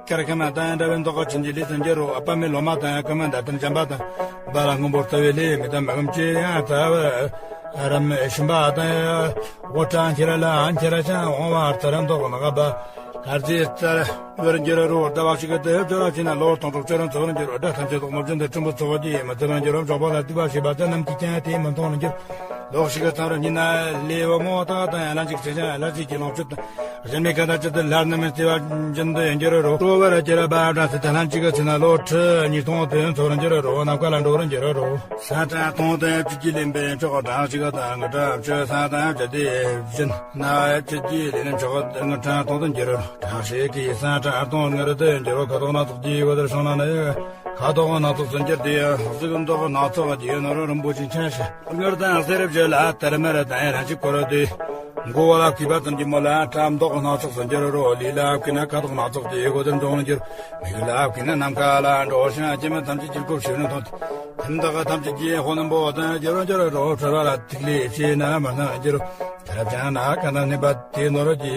དཀར་ཁམས་དང་འདྲ་བའི་མདོག་ཆེན་གྱི་ལུས་སུ་འགྱུར་རོ། པདྨའི་ལོ་མ་དང་ཁམས་འདར་ལྡན་འཇམ་པ་དང་། སྦ་ལ་སྔོན་པོ་ལྟ་བུའི་ལུས་མི་དང་མ་གམ་ཅི་ཡང་ལྟ་བུ། རམ་ཤིན་པ་དང་། འོ་གྲངས་ཁྱེར་ལ་ཁྱེར་ཅང་འོང་བ་ལྟར་མདོག་ནག་པ། གར་རྩེ་ལྟར་བར་འགྱུར་རོ། ཟླ་བ་གཅིག་གི་དེ་སྦྱོར་བ་བྱས་ན་ལོ་སྟོང་དྲུག་ཅུ་རེ་ཚོགས་པར་འགྱུར་རོ། དགྲ་ཐམས་ཅད་དོག་མོ་བཞིན་དུ་ཁྲིམས་པོ་ཚོགས་ཀྱིས་མི་ཚུགས་པར་འགྱུར་རོ། འབྱོངས་པ་ལ་གཏུག་པ་བྱས་པ་དེ་རྣམས་ཀྱིས་ཀྱང་དེ་མི་མཐོང་བར་འགྱུར། ལོ་གཅིག་གི་མཚམས་རེ་ཉིད་ན་ལས་བུ་མོ་དག་དང་ལྷན་ཅིག་བྱེད་ཅིང་ལྷ་རྫས་ཀྱི་ལོངས་སྤྱོད་དང་། གཞན་མི་ག་ད་ཅི་སྟེ་ལྷར་ནི་མི་བརྩི་བ་བཞིན་དུ་འགྱུར་རོ། སྤྲོ་བར་གྱུར་པ་དགྲ་སྲིད་དང་ལྷན་ཅིག་གི་ཚེ་ན་ལོ་ཁྲི་ཉིས་སྟོང་དུ་ཚོགས་པར་འགྱུར་རོ། ནམ་མཁའ་ལ་འགྲོ་བར་འགྱུར་རོ། སེན་གྲངས་སྟོང་དང་བཅུ་གཅིག་ལེན་པའི་མཆོག་གྲངས་གཅིག་དང་དངུལ་གྲངས་བཅུ་ཐམ་དང་བཅུ་དེ་བཞིན་ན་བཅུ་གཅིག་ལེན་མཆོག་དངུལ་གྲངས་སྟོང་དུ་འགྱུར་རོ། གྲངས་ཤིག་གིས་སེན་གྲངས་སྟོང་དངུལ་དུ་འགྱུར་རོ། ཁ་དོག་སྣ་ཚོགས་ཀྱི་འོད་ཟེར་བྱུང་ན་ནི། ཁ་དོག་སྣ་ཚོགས་སུ་འགྱུར་ཏེ། གཟུགས་མདོག་སྣ་ཚོགས་ཀྱི་ནོར་བུ་རིན་པོ་ཆེ་ཆེན་ཞིང་། དངུལ་དང་གསེར་བཅུད་ལ་དར་དམར་དང་རང་བཞིན་བསྐོར་ཏེ། མགོ་བོ་ལ་གུས་པ་ཙམ་གྱི་མོ་ལ་ཁྲ་མདོག་སྣ་ཚོགས་སུ་འགྱུར་རོ། ལུས་ལ་གུས་ན་ཁ་དོག་སྣ་ཚོགས་ཀྱི་འོད་ཟེར་འབྱུང་འགྱུར། མིག་ལ་གུས་ན་ནམ་མཁའ་ལ་འགྲོ་ཞིང་སྐྱེ་མེད་ཐམས་ཅད་ཀྱི་སྐུ་ཞིག་ནི་མཐོང་སྟེ། ཁྱིམ་བདག་ཐམས་ཅད་ཀྱི་དཔོན་པོ་དང་འགྱུར་རོ་འགྱུར་རོ། ཁྲོ་བ་ལ་ཐིག་ལེ་ཆེ་ན་མ་སྣང་འགྱུར་རོ། ཁ་རབ་བྱང་ན་ཁ་ན་གནས་པ་དེ་ནོར་གྱི་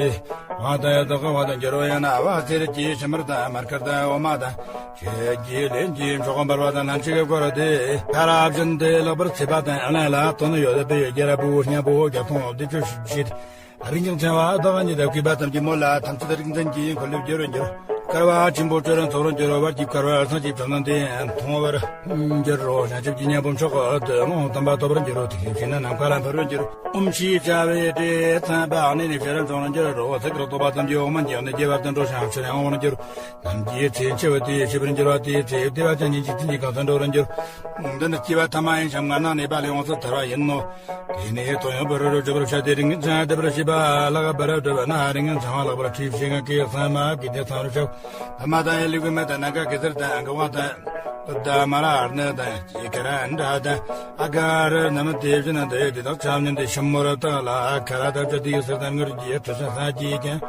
དབང་དང་ཡོད་དོ། དབང་དུ་འགྱུར་རོ། ཡང་ན་ཨ་བ་གསེར་གྱི་ཕྱེ་མར་དང་མར་དཀར་དང་འོ་མ་དང་། ཆོས་ཀྱི་ལན་གྱི་མཆོག་འབར་བ་དང་ལྷན་ཅིག་བསྐོར་ཏེ། ཕ་རབ་བཞིན་དུ་ལེགས་པར་ཚེས་པ་དང་གླང་ལ་དོན་ཡོད་པའི་རྒྱལ་པོ་སྙན་པོ་བརྒྱ་སྟོང་བདུན་ཅུ་བཞི། རིན་ཆེན་ཕྲེང་བ་དག་ཉིད་དུ་གུས་པ་ཙམ་གྱི་མོ་ལ་ཐམས་ཅད་རིག་འཛིན་གྱི་འཁོར་ལོས་སྒྱུར་རོ་འགྱུར། བསྐལ་པ་ཆེན་པོ་བཅུ་རུ་ཚོགས་རུ་འགྱུར་རོ། བར་གྱི་བསྐལ་པ་སངས་རྒྱས་བཅོམ་ལྡན་འདས་མཐོང་བར་འགྱུར་རོ། བྱང་ཆུབ་ཀྱི་སྙིང་པོ་མཆོག་ཏུ་ལོངས་སྟོན་པ་ཐོབ་པར་འགྱུར་རོ། དེ་བཞིན་ཕྱིན་ན་ནམ་མཁའ་ལ་འཕུར་བར་འགྱུར་རོ། ཨོཾ་ཞེས་བྱ་བའི་སྒྲས་མཚན་པ་གནས་ནས་ཕྱི་རུ་འབྱུང་བར་འགྱུར་རོ། ཚིག་རོ་ལྟོ་བ་ཙམ་གྱིས་འོག་མིན་གྱི་གནས་སྐྱེ་བར་དུ་འགྲོ་ཞིང་ཕྱིར་ཡང་འོང་བར་འགྱུར། ནམ་གྱི་ཚེ་འཆི་བ་དེ་ཤི་བར་འགྱུར་བ་དེའི་ཚེ་བདེ་བ་ཅན་ཉིད་ཀྱི་དེ་ཉིད་གང་དུ་འགྲོ་བར་འགྱུར། འདི་ནི་སྐྱེ་བ་ཐ་མ་ཡིན་ཞིང་མངལ་ནང་གནས་པ་ལས་ཡོངས་སུ་ཐར་བ་ཡིན་ནོ། དེ་ནས་དོན་ཡོད་པར་རོ་བྱེད་པར་བྱ་སྟེ། རིགས་ངན་ཚང་སྡེབ་པར་བྱེད་པ་ལག་པར་སྒྲུབ་ན་རིགས་ངན་ཚང་བ་ལག་པར་ཁྲིད་བྱེད་ངན་སྐད་ཚང་མ་གིས་ཏེ་ཚང་རུ་བྱའོ། ཕ་མ་དང་ཡ་ལུག་མ་དང་ན་ག་གེ་སར་དང་ག་བ་དང་ད་མ་ལ་ཨར་ན་དང་ཀེ་ཀ་ར་འདྲ་དང་ཨ་ག་ར་ན་མ་དེ་བཞིན་དུ་དེ་དག་ཆ་མཉམ་དེ་ཤམ་མོ་ར་དང་ལ་ཁ་ར་དང་བཅས་དེ་གེ་སར་དང་ངུར་གྱི་ཁྲི་སང་ས་གྱིས་ཀྱང་།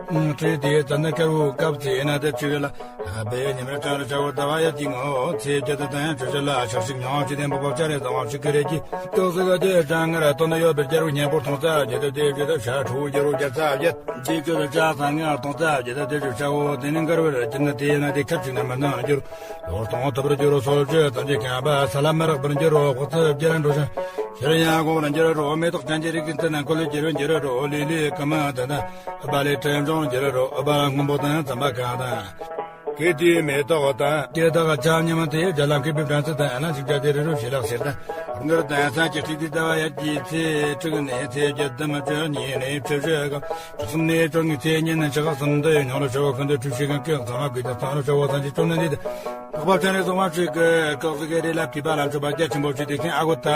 ཁྲི་དེའི་རྩ་ནི་དཀར་བོའི་སྐབས་ཚེ་ན་དེ་ཆུ་ལ། ཨ་བའི་ཉི་མར་ལྕང་རི་ཆ་བོ་ཟླ་བ་ཡ་གཅིག་ངོ་ཚེ་བརྒྱད་དུ་དང་ཆུ་ཆུ་ལ་ཆགས་ཤིག་མྱོང་ཅི་ལྡན་པོ་བབ་ཆ་རེ་དང་བབ་ཤིག་གི་རེ་གྱི་ཏོག་ཙི་ག་དེ་གྲང་ངར་དོ་ན་ཡོད་པའི་རྒྱལ་བོ་སྙན་པོ་མཐོང་ས་བརྒྱད་དུ་དེ་བརྒྱད་དུ་ཤ་ཁྲོ་བོ་རྒྱལ་བོ་རྒྱལ་ས་བརྒྱད་དེ་བརྒྱད་དུ་ལྕགས་ཚང་ངར་མཐོང་ས་བརྒྱད་དུ་དེ་ཆུ་ཆ་བོ་དེ་ནི་མགར་བར་གྱི་ནི་དེ་ན་དེ་ཁབ་ཅིག་ན་མི་སྣང་འགྱུར། ལོར་གཏོང་ཐུབ་པར་འགྱུར་རོ། སོལ་ཆུ་དང་གྱི་ཁང་པ་ས་ལ་མ་རག་པར་འགྱུར་རོ། ཁོ་ཚོ་བརྒྱ་ར་འགྲོ་ཞིང་ཤེར་ཡང་གོང་ལ་འགྱུར་རོ། མེ་ཏོག་ཅན་གྱི་རིགས་ཀྱི་ཚེ་ན་ཁོ་ལས་འགྱུར་རོ་འགྱུར་རོ། ལི་ལི་ཀ་མ་ད་ད་ཨ་བ་ལས་ཁྲེམ་ཅོང་འགྱུར་རོ། ཨ་བ་སྔོན་པོ་དང་ཙམ་པ་གང་དང་། ཀེ་ཏི་མེ་ཏོག་དང་། དེ་དག་ཆ་མཉམ་དེ་རྒྱ་ལམ་ཀེ་པི་བྲན་ཚེ་དང་ཨ་ན་ཞིག་རྒྱ་དེ་རི་རུ་ཞེ་ལག་ཟེར་དང་། ངར་ལྡན་ས་ཀྱི་ཁྲི་དེ་ཟླ་བ་ཡར་གྱི་ཚེས་དྲུག་ནས་ཚེས་བརྒྱད་དུ་མ་བཅུ་གཉིས་ནས་བཅུ་བཞི་གང་། བཅུ་གསུམ་ནས་བཅུ་གཉིས་ཚེས་ཉིན་ནས་ཕྱི་ཁ་གསུམ་དུ་ཡོད་མྱོང་རུ་ཆུ་བོ་ཁུན་དུ་ཁྲུ་ཤི་གང་སྐད་ཚང་མ་གུས་དུ་ཚང་རུ་ཆུ་བོ་ཚང་གི་བཅོམ་ནི་འདི་དུ། ལྷག་པ་ཆ་ནས་གསང་བ་ཁྲི་གི་བཀག་གཟུགས་ཀྱི་རེ་ལ་ཐིབ་པ་ལ་མཆོད་པ་རྒྱ་ཆེན་པོ་ཞིག་དེ་ཁན་ཨ་གོ་ད་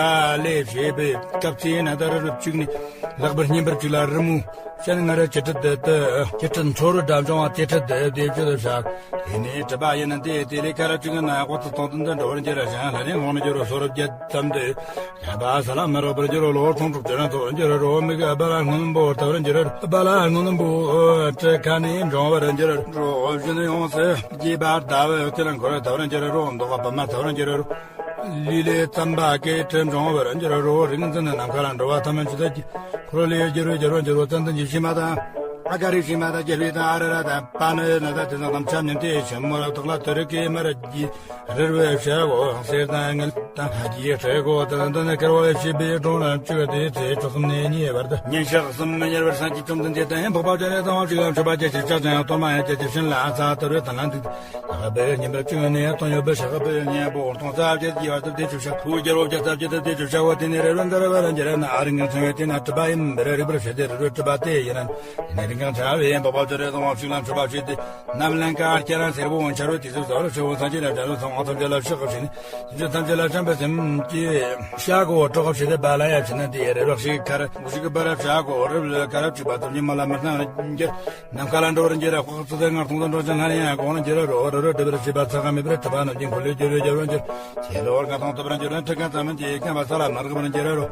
ལས་བྱེད་པའི་སྐབས་ཚེས་ན་ད་རུ་རུ་བཅུག་ནས་ལྷག་པར་བསྙེན་པར་བཅུག་ལ་རི་མོ། ཤ་ནི་ང་ར་ཅི་ཁྲི་དེ་དུ་ཅི་ཁྲི་མཚོ་རུ་འགྲམ་བྱུང་བ་དེ་ཁྲི་དེ་དེ་བཅུ་དུ་བཞག་དེ་ནས་གྲུབ་པ་ཡིན་ན་དེ་དེ་ལས་ཁ་ར་བཅུག་ན་ཨ་གོ་ད་སྟོང་དུ་འདི་འགྲོ་བར་འགྱུར་ར་ཞང་ལྷ་ནས་ངོང་ནས་འགྱུར་རོ་སོ་རབ་རྒྱ་ཙམ་དུ། ཡ་པ་ས་ལ་མ་རོགས་པར་འགྱུར་རོ་ལོ་ཁྲོང་ཁྲོག་ཅི་རང་ཐོག་འགྱུར་རོ་མི་ག་བ་ལ་སྔོན་པོ་ཐོག་འགྱུར་རོ་བ་ལ་སྔོན་པོ་ཁྲི་ཁ་ནས་འབྱུང་བར་འགྱུར་རོ་བཞིན་ཡོངས་སུ་རྒྱས་པར་ཟླ་བའི་དེ་ལ་འཁོར་ཐོག་འགྱུར་རོ་མདོག་པ་མ་ཐོག་འགྱུར་རོ་ལུས་ལས་བརྩམས་པ་སྐད་ཁྲི་འབྱུང་བར་འགྱུར་རོ་རིག་འཛིན་ནམ་མཁའ་ལ་འགྲོ་བ་ཐམས་ཅད་ཀྱི་འཁོར་ལོས་སྒྱུར་བའི་སྒྱུར་བ་འགྱུར་རོ་ཙན་དན་གྱི་ཤི་མ་དང་། ཨ་ཀ་རི་ཤི་མ་དང་རྒྱལ་བའི་དང་ཨ་ར་ར་དང་པ་ནོ་ཡོད་ན་ད་དེ་དང་ནམ་ཆ་ཉིན་དེ་ཆེན་མོ་རབ་ཐོག་ལ་དུ་རི་ཀའི་མ་ར་རྒྱུ། རིར་བའི་བྱ་སྒོ་གསེར་དང་དངུལ་དང་ལྷ་རྒྱུའི་ཁྲི་སྒོ་དང་འདི་ནི་ཁེར་བ་ལས་བྱེད་པའི་གྲོང་ལ་བཅུག་སྟེ་ཚེས་བཅུ་གསུམ་ནས་ཉེ་བར་དུ་ཉིན་ཞག་གསུམ་མི་ཉེར་བར་སངས་རྒྱས་བཅོམ་ལྡན་འདས་དང་འཕགས་པ་སྤྱན་རས་གཟིགས་དབང་ཕྱུག་ལ་མཆོད་པ་རྒྱ་ཆེར་བྱ་ཞིང་གཏོར་མ་ཡང་རྒྱ་ཆེར་བྱིན་ལ་ས་དུར་བའི་དང་ལ་འདུག་ཡག་པའི་ཉིན་པར་བཅུག་ནས་སྟོང་ཡོད་པའི་ཞག་པའི་གཉེན་པོ་སྟོང་རྩ་བརྒྱད་ཀྱི་བར་དུ་དེ་བཅུ་ཞག་ཕུ་རྒྱལ་བོ་བརྒྱ་རྩ་བརྒྱད་དུ་དེ་བཅུ་ཞག་བ་དེ་ནས་རེ་རེ་འདར་བར་འགྱུར་ན་ཨ་རིང་ངེ་ཚང་བའི་དེ་ན་གྲུབ་པ་ཡིན་པར་རིག་པར་བྱེད་དེ་རེ་རེ་གྲུབ་པ་དེ་ཡིན་ན། དེ་ནས་རིང་གང་བྱ་བའི་འཕགས་པ་སྤྱན་རས་གཟིགས་དབང་ཕྱུག་ལ་མཆོད་པ་བྱས་ཏེ། ནམ་ལན་ཀ་ཁྱེད་རང་སེར་པོ་འོན་ཆ་རོ་དེ་ཚོ་ཟ་རོ་ཆེ་བོ་སངས་རྒྱས་ལ་དྲན་རོ་ཚང་བ་ཐམས་ཅད་ལ་ཕྱག་བྱས་ནས་དེ་ཚོ་ཐམས་ཅད་ལ་བྱམས་པའི་སེམས་ཀྱིས་བྱ་དགོ་གྲོགས་བྱས་ཏེ་བ་ལ་ཡ་བྱས་ན་དེ་རེ་རོགས་ཤིག་ཁར་འུ་ཞིག་གི་བ་ར་བྱ་དགོ་རེ་ལ་ཁ་ར་བཅུག་པ་ཙམ་གྱིས་མ་ལ་མི་སྣང་ར་འགྱུར། ནམ་མཁའ་ལ་འགྲོ་བར་འགྱུར་ར་དཔག་ཚོད་ལྔ་སྟོང་དུ་འགྲོ་ཅན་ལྷ་ཡང་གོང་ལ་འགྱུར་རོ་རོ་རོ་སྒྲུབ་པར་བྱེད་པ་ཚ་ཁ་མེད་པར་གྲུབ་པ་རྣམས་ཀྱི་འཁོར་ལོས་སྒྱུར་བའི་རྒྱལ་བར་འགྱུར། ཁྱེད་ལོར་ང་དང་ཐོབ་པར་འགྱུར་ར་ཁྲི་ཁ་ཙམ་གྱིས་ཁྱམས་པ་ས་ལ་མ་རེག་པར་འགྱུར་རོ།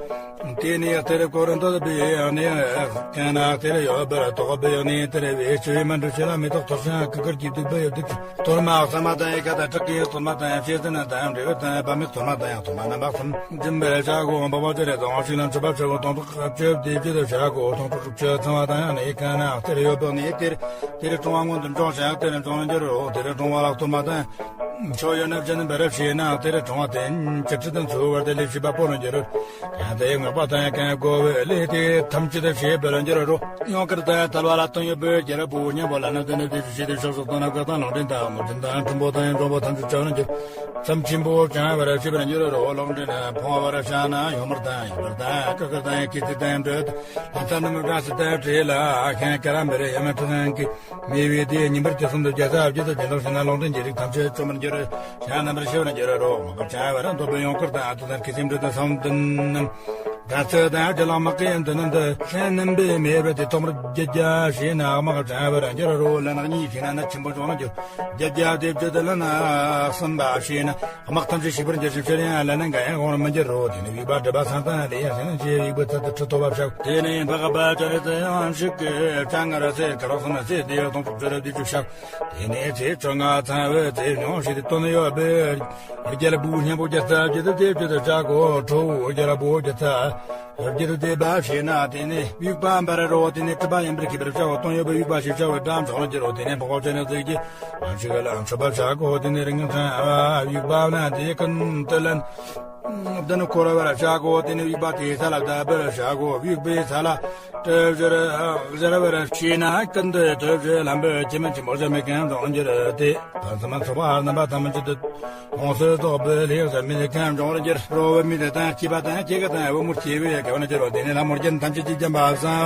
དེ་ནས་གཏེར་ཁོ་རང་འདོད་པའི་ཡང་ནས་ཀྱང་ན་གཏེར་ཡོད་པར་དོགས་པའི་ཡང་ནས་གཏེར་བའི་ཆུ་བའི་མ་འདྲུ་ཆེ་ལ་མེ་ཏོག་ཐོར་ཤང་ཀི་ཀར་གྱི་བདུག་པ་ཡོད་བདུག་གཏོར་མ་གཙང་མ་དང་ཡི་ག་དང་བྲག་གི་གཏོར་མ་དང་ཡང་ཤེས་ཟིན་ན་དང་ཡང་འབྲས་བུ་དང་ཡང་བ་མེད་གཏོར་མ་དང་ཡང་གཏོར་མ་རྣམ་པ་གསུམ་འཛིན་པར་བྱ་དགོ། འཕགས་པ་སྤྱན་རས་གཟིགས་དབང་ཕྱུག་ལ་མཆོད་པ་ཕྱག་འོ་དང་ཐོག་ཁ་བཅོས་ཏེ་བཅོས་ཏེ་བྱ་དགོ། དང་ཐོག་ཁ་བཅོས་ཚང་བ་དང་ཡང་ནི་ཡི་ག་ན་གཏེར་ཡོད་པ་ནི་གཏེར་དེར་གྲོང་བ་སྔོན་དུ་འབྱུང་ཞིང་གཏེར་འབྱུང་ན་འགྱུར་རོ། དེར་གྲོང་བ་ལ་གཏོར་མ་དང་། མཆོག་ཡོད་ན་བྱིན་པར་བྱས་ན་དེར་གྲོང་བ་དེ་ཅི་ཁྲི་དང་ཚུལ་བར་དེ་ལས་བྱེད་པ་པོ་རུ་འགྱུར། ཡང་དེ་ཡི་བསྔགས་པ་དང་ཡང་གང་དགོས་པའི་ལས་དེ་ཐམས་ཅད་བྱེད་པར་འགྱུར་རོ། ཡང་དཀར་དང་དལ་བ་ལ་སྟོན་ཡོད་པའི་རྒྱལ་པོ་མཉམ་པོ་ལ་ན་དེ་ནི་དེ་ཞུ་བྱེད་དེ་ཤོག་སོགས་དང་ན་བཀའ་དང་ལུང་འདྲེན་དང་མུ་འཛིན་དང་ཁྲིམས་པོ་དང་ཡང་འབྱུང་པོ་ཐམས་ཅད་བྱ་བར་འགྱུར། མཚམས་ཆེན་པོ་བྱང་བར་བྱེད་པར་འགྱུར་རོ། ལུང་འདྲེན་ཕོང་བར་བྱ་ན་ཡོང་མར་དང་ཡོང་བར་དང་ཀ་ཀ་དང་ཡང་ཀི་ཏི་དང་འབྲོས་དང་ལྷ་ས་ནི་མི་བྲང་སི་དང་བྲེ་ལ་ཁན་ཀ་ར་འབེ་རེ་ཡ་མ་ཁྲི་ཁང་གི་མི་བའི་དེ་ཉིན་པར་དེ་གསུམ་དུ་བརྒྱ་རྩ་བརྒྱད་དུ་སྦྱིན་སོགས་བྱས་ན་ལུང་འདྲེན་གྱི་རིགས་ཐམས་ཅད་བཅོམ་པར་འགྱུར། ཞག་རྣམ་པར་ཤེས་པར་འགྱུར་རོ། མ་བུ་བྱ་བར་འདོད་པའི་ཡོངས་བསྐོར་དང་ཨ་ཏི་དང་ཁི་སིམ་འདྲེ་དང་སམ་དུན་ནམ། དགའ་ཚོད་དང་དྲི་ལང་མ་ཀི་ཡན་དུ་ནམ་དུ་ཤན་རྣམ་པའི་མེ་བར་དེ་ཐོག་མར་བརྒྱད་བརྒྱ་བྱས་ན་དམག་བྱ་བར་འགྱུར་རོ། ལ་ནག་གཉིས་བྱས་ན་ན་ཆེན་པོ་འབྱུང་ན་འགྱུར། བརྒྱད་བརྒྱ་དེ་བརྒྱད་དུ་ལ་ན་གསུམ་པ་བྱས་ན་དམག་ཐམས་ཅད་ཞིག་པར་འགྱུར་ཞིང་ཤེར་ཡང་ལ་ན་འགའ་ཡང་གོང་རུ་མི་འགྱུར་རོ། དེ་ནི་དབྱུག་པ་སྒྲིབ་པ་སང་དང་ལས་ཡང་ཞེན་ཅེས་དབྱུག་པའི་ཚད་དུ་ཁྲི་ཐོབ་པ་བྱ། དེ་ནས་འཕགས་པ་སྤྱན་རས་གཟིགས་དབང་ཕྱུག་གིས་བྱ་ང་ར་སེ་ཀ་རོ་སོ་ན་སེ་དེ་ཡོད་དང་ཐོག་ཆུ་རབ་དེ་བཅུ་བྱ། དེ་ནས་ཚེས་བཅོ་ལྔ་ཚང་བའི་ཚེས་མྱོང་ཞིག་དེ་དོན་ཡོད་པའི་རྒྱལ་པོ་སྙན་པོ་རྒྱ་ཚ་རྒྱུ་དེ་དེ་བཅུ་དེ་བྱ་གོ་ཁྲོ་བོ་རྒྱལ་པོ་རྒྱ་ཚ་རྒྱུ་དེ་དེ་བ་ཞེ་ན། དེ་ནས་དབྱུག་པ་འབར་རོ། དེ་ནས་གྲུབ་པ་ཡིན་པར་ཁྱད་པར་བྱ་བ་དོན་ཡོད་པའི་དབྱུག་པ་ཞེས་བྱ་བའི་སྒྲ་འཇོག་ལ་འགྱུར་རོ། དེ་ནས་འཕགས་པ་སྤྱན་རས་གཟིགས་ཀྱིས་ང་ཞིག་ལ་མཆོད་པ་བྱ་གོ། དེ་ནས་རིང་ཚང་དབྱུག་པ་ན་དེ་ཀུན་ཏུ་ལན། འདི་ནི་འཁོར་བར་བྱ་དགོ། དེ་ནི་དབྱུག་པ་དེའི་ས་ལ་བརྡབ་པར་བྱ་དགོ། དབྱུག་པའི་ས་ལ་གྲུ་བཞིར་གཞལ་བར་བྱས་ན་ཀུན་ཏུ་གྲུ་བཞི་ལམ་པོ་ཆེན་མོ་ཆེན་པོ་བཞི་མེད་ཀྱང་འབྱུང་འགྱུར་ཏེ། ཕན་སེམས་ཚོགས་པ་རྣམ་པ་ཐམས་ཅད་དུ་ཡོངས་སུ་རྫོགས་པའི་ལས་བྱ་མེད་ཀྱང་འབྱུང་བར་འགྱུར་རོ། བུད་མེད་དེ་དང་སྐྱེས་པ་དང་སྐྱེས་མཁན་དང་བུ་མོ་སྐྱེས་པའི་སྐལ་བ་ན་འགྱུར་རོ། དེ་ནི་ལྷ་མོ་རྒྱན་ཐམས་ཅད་ཀྱིས་བརྒྱན་པ་བསམ་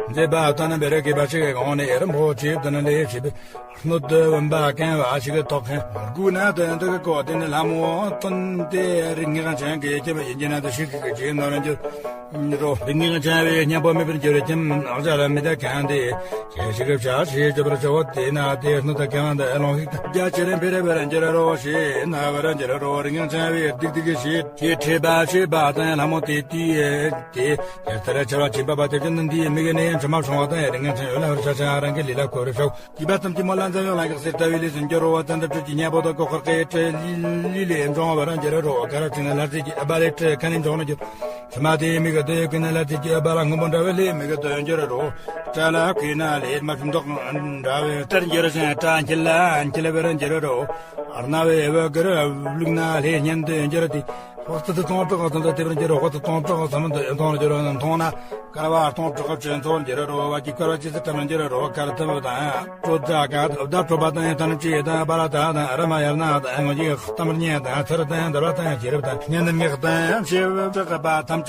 མཛད་པ་ལྟ་ན་འབད་རུང་གུས་པ་ཞིག་གི་གོང་ནས་རིན་པོ་ཆེ་དུ་ནི་ལས་བྱེད་པའི། སྣོད་དུ་བུམ་པ་གང་བ་ཞིག་ཐོགས་མཁན། སྒོ་ན་དོན་དུ་གི་གོ་དེ་ནི་ལྷ་མོ་སྟོན་ཏེ་རིགས་ངེས་ཅན་གྱི་སྐྱེ་བ་ཡིན་གྱི་ན་དུ་ཞིག་གི་ཅི་ནོར་འགྱུར་རོ། རིགས་ངེས་ཅན་བའི་གཉེན་པོ་མེད་པར་འགྱུར་ཁྱིམ་ཨག་ཅག་ལ་མི་དག་གང་དེ་ཞིག་གི་བྱ་ཞེས་བརྗོད་པར་བྱ་བ་དེ་ན་དེ་སྣོད་དུ་གང་དུ་ལོང་ཞིག་རྒྱ་ཆེར་འཕེལ་བར་འགྱུར་རོ་ཞེས་ན་བར་འགྱུར་རོ། རིགས་ངེས་ཅན་བའི་སྡིག་སྡིག་གི་ཞེས་ཁྲེས་པ་ཞེས་པ་དང་ལྷ་མོ་དེ་དེ་དེ་ལྟར་བྱ་བ་བྱིན་པ་པ་དེ་བཞིན་འདིའི་མིག་ནས་མཆི་མ་ཕྱུང་བ་དང་རིགས་ངེས་ཅན་ཡོད་ལ་བར་ཆ་ཆང་རང་གི་ལུས་ལ་བསྐོར་ཤོག། སྐྱེས་པ་ཙམ་གྱིས་མོ་ལ་འཛམ་གླིང་ལ་གེགས་སེལ་ལྟ་བུའི་ལས་སུ་འགྱུར་རོ། བ་ཙམ་དུ་སྤྲུལ་གྱི་གཉེན་པོ་དང་གོ་ཁར་སྐད་ཁྲི་ལི་ལི་ལས་འབྱུང་བར་འགྱུར་རོ། ཁ་ར་ཁྲི་ན་ལྷ་རྫས་ཀྱི་ཨ་བ་ལས་ཁྲི་ཁ་ནས་འབྱུང་བར་འགྱུར། ཕྱི་མ་དེའི་མིག་གི་དོན་ཀུན་ན་ལྷ་རྫས་ཀྱི་ཨ་བ་ལ་སྔོན་པོ་འདྲ་བའི་ལས་མིག་གི་དོན་འགྱུར་རོ། སྐྲ་ལ་ཁུས་ན་ལས་མ་ཆུ་མདོག་འདྲ་བའི་སྐྲར་འགྱུར་ཞིང་སྐྲ་འཁྱིལ་ལ་འཁྱིལ་བར་འགྱུར་རོ། རྣ་བའི་བུ་གུར་བླུགས་ན་ལྷའི་སྙན་དུ་འགྱུར་ཏེ། དབུ་རྩེ་དུ་སྟོང་ཕྲག་གསུམ་དུ་དེ་བར་འགྱུར་རོ། དབུ་རྩེ་སྟོང་ཕྲག་གསུམ་དུ་མཐོང་ན་དཀར་བ་སྟོང་ཕྲག་བཅུ་ཚོར་འགྱུར་རོ། བ་གི་དཀར་བ་ཇི་སྲིད་ཀྲམ་འགྱུར་རོ། དཀར་ཐུབ་དང་དྲོད་འཇའ་གང་དུ་བདག་གྲོད་པ་དང་ཐམས་ཅད་དང་བ་ར་དང་དང་ར་མ་ཡར་ན་དང་ངོ་ཡི་གཏམ་རྙེད་དང་ཚེར་དང་འདར་བ་དང་ཤེས་རབ་དང་སྙན་ངག་དང་ཞེས་པ་དང་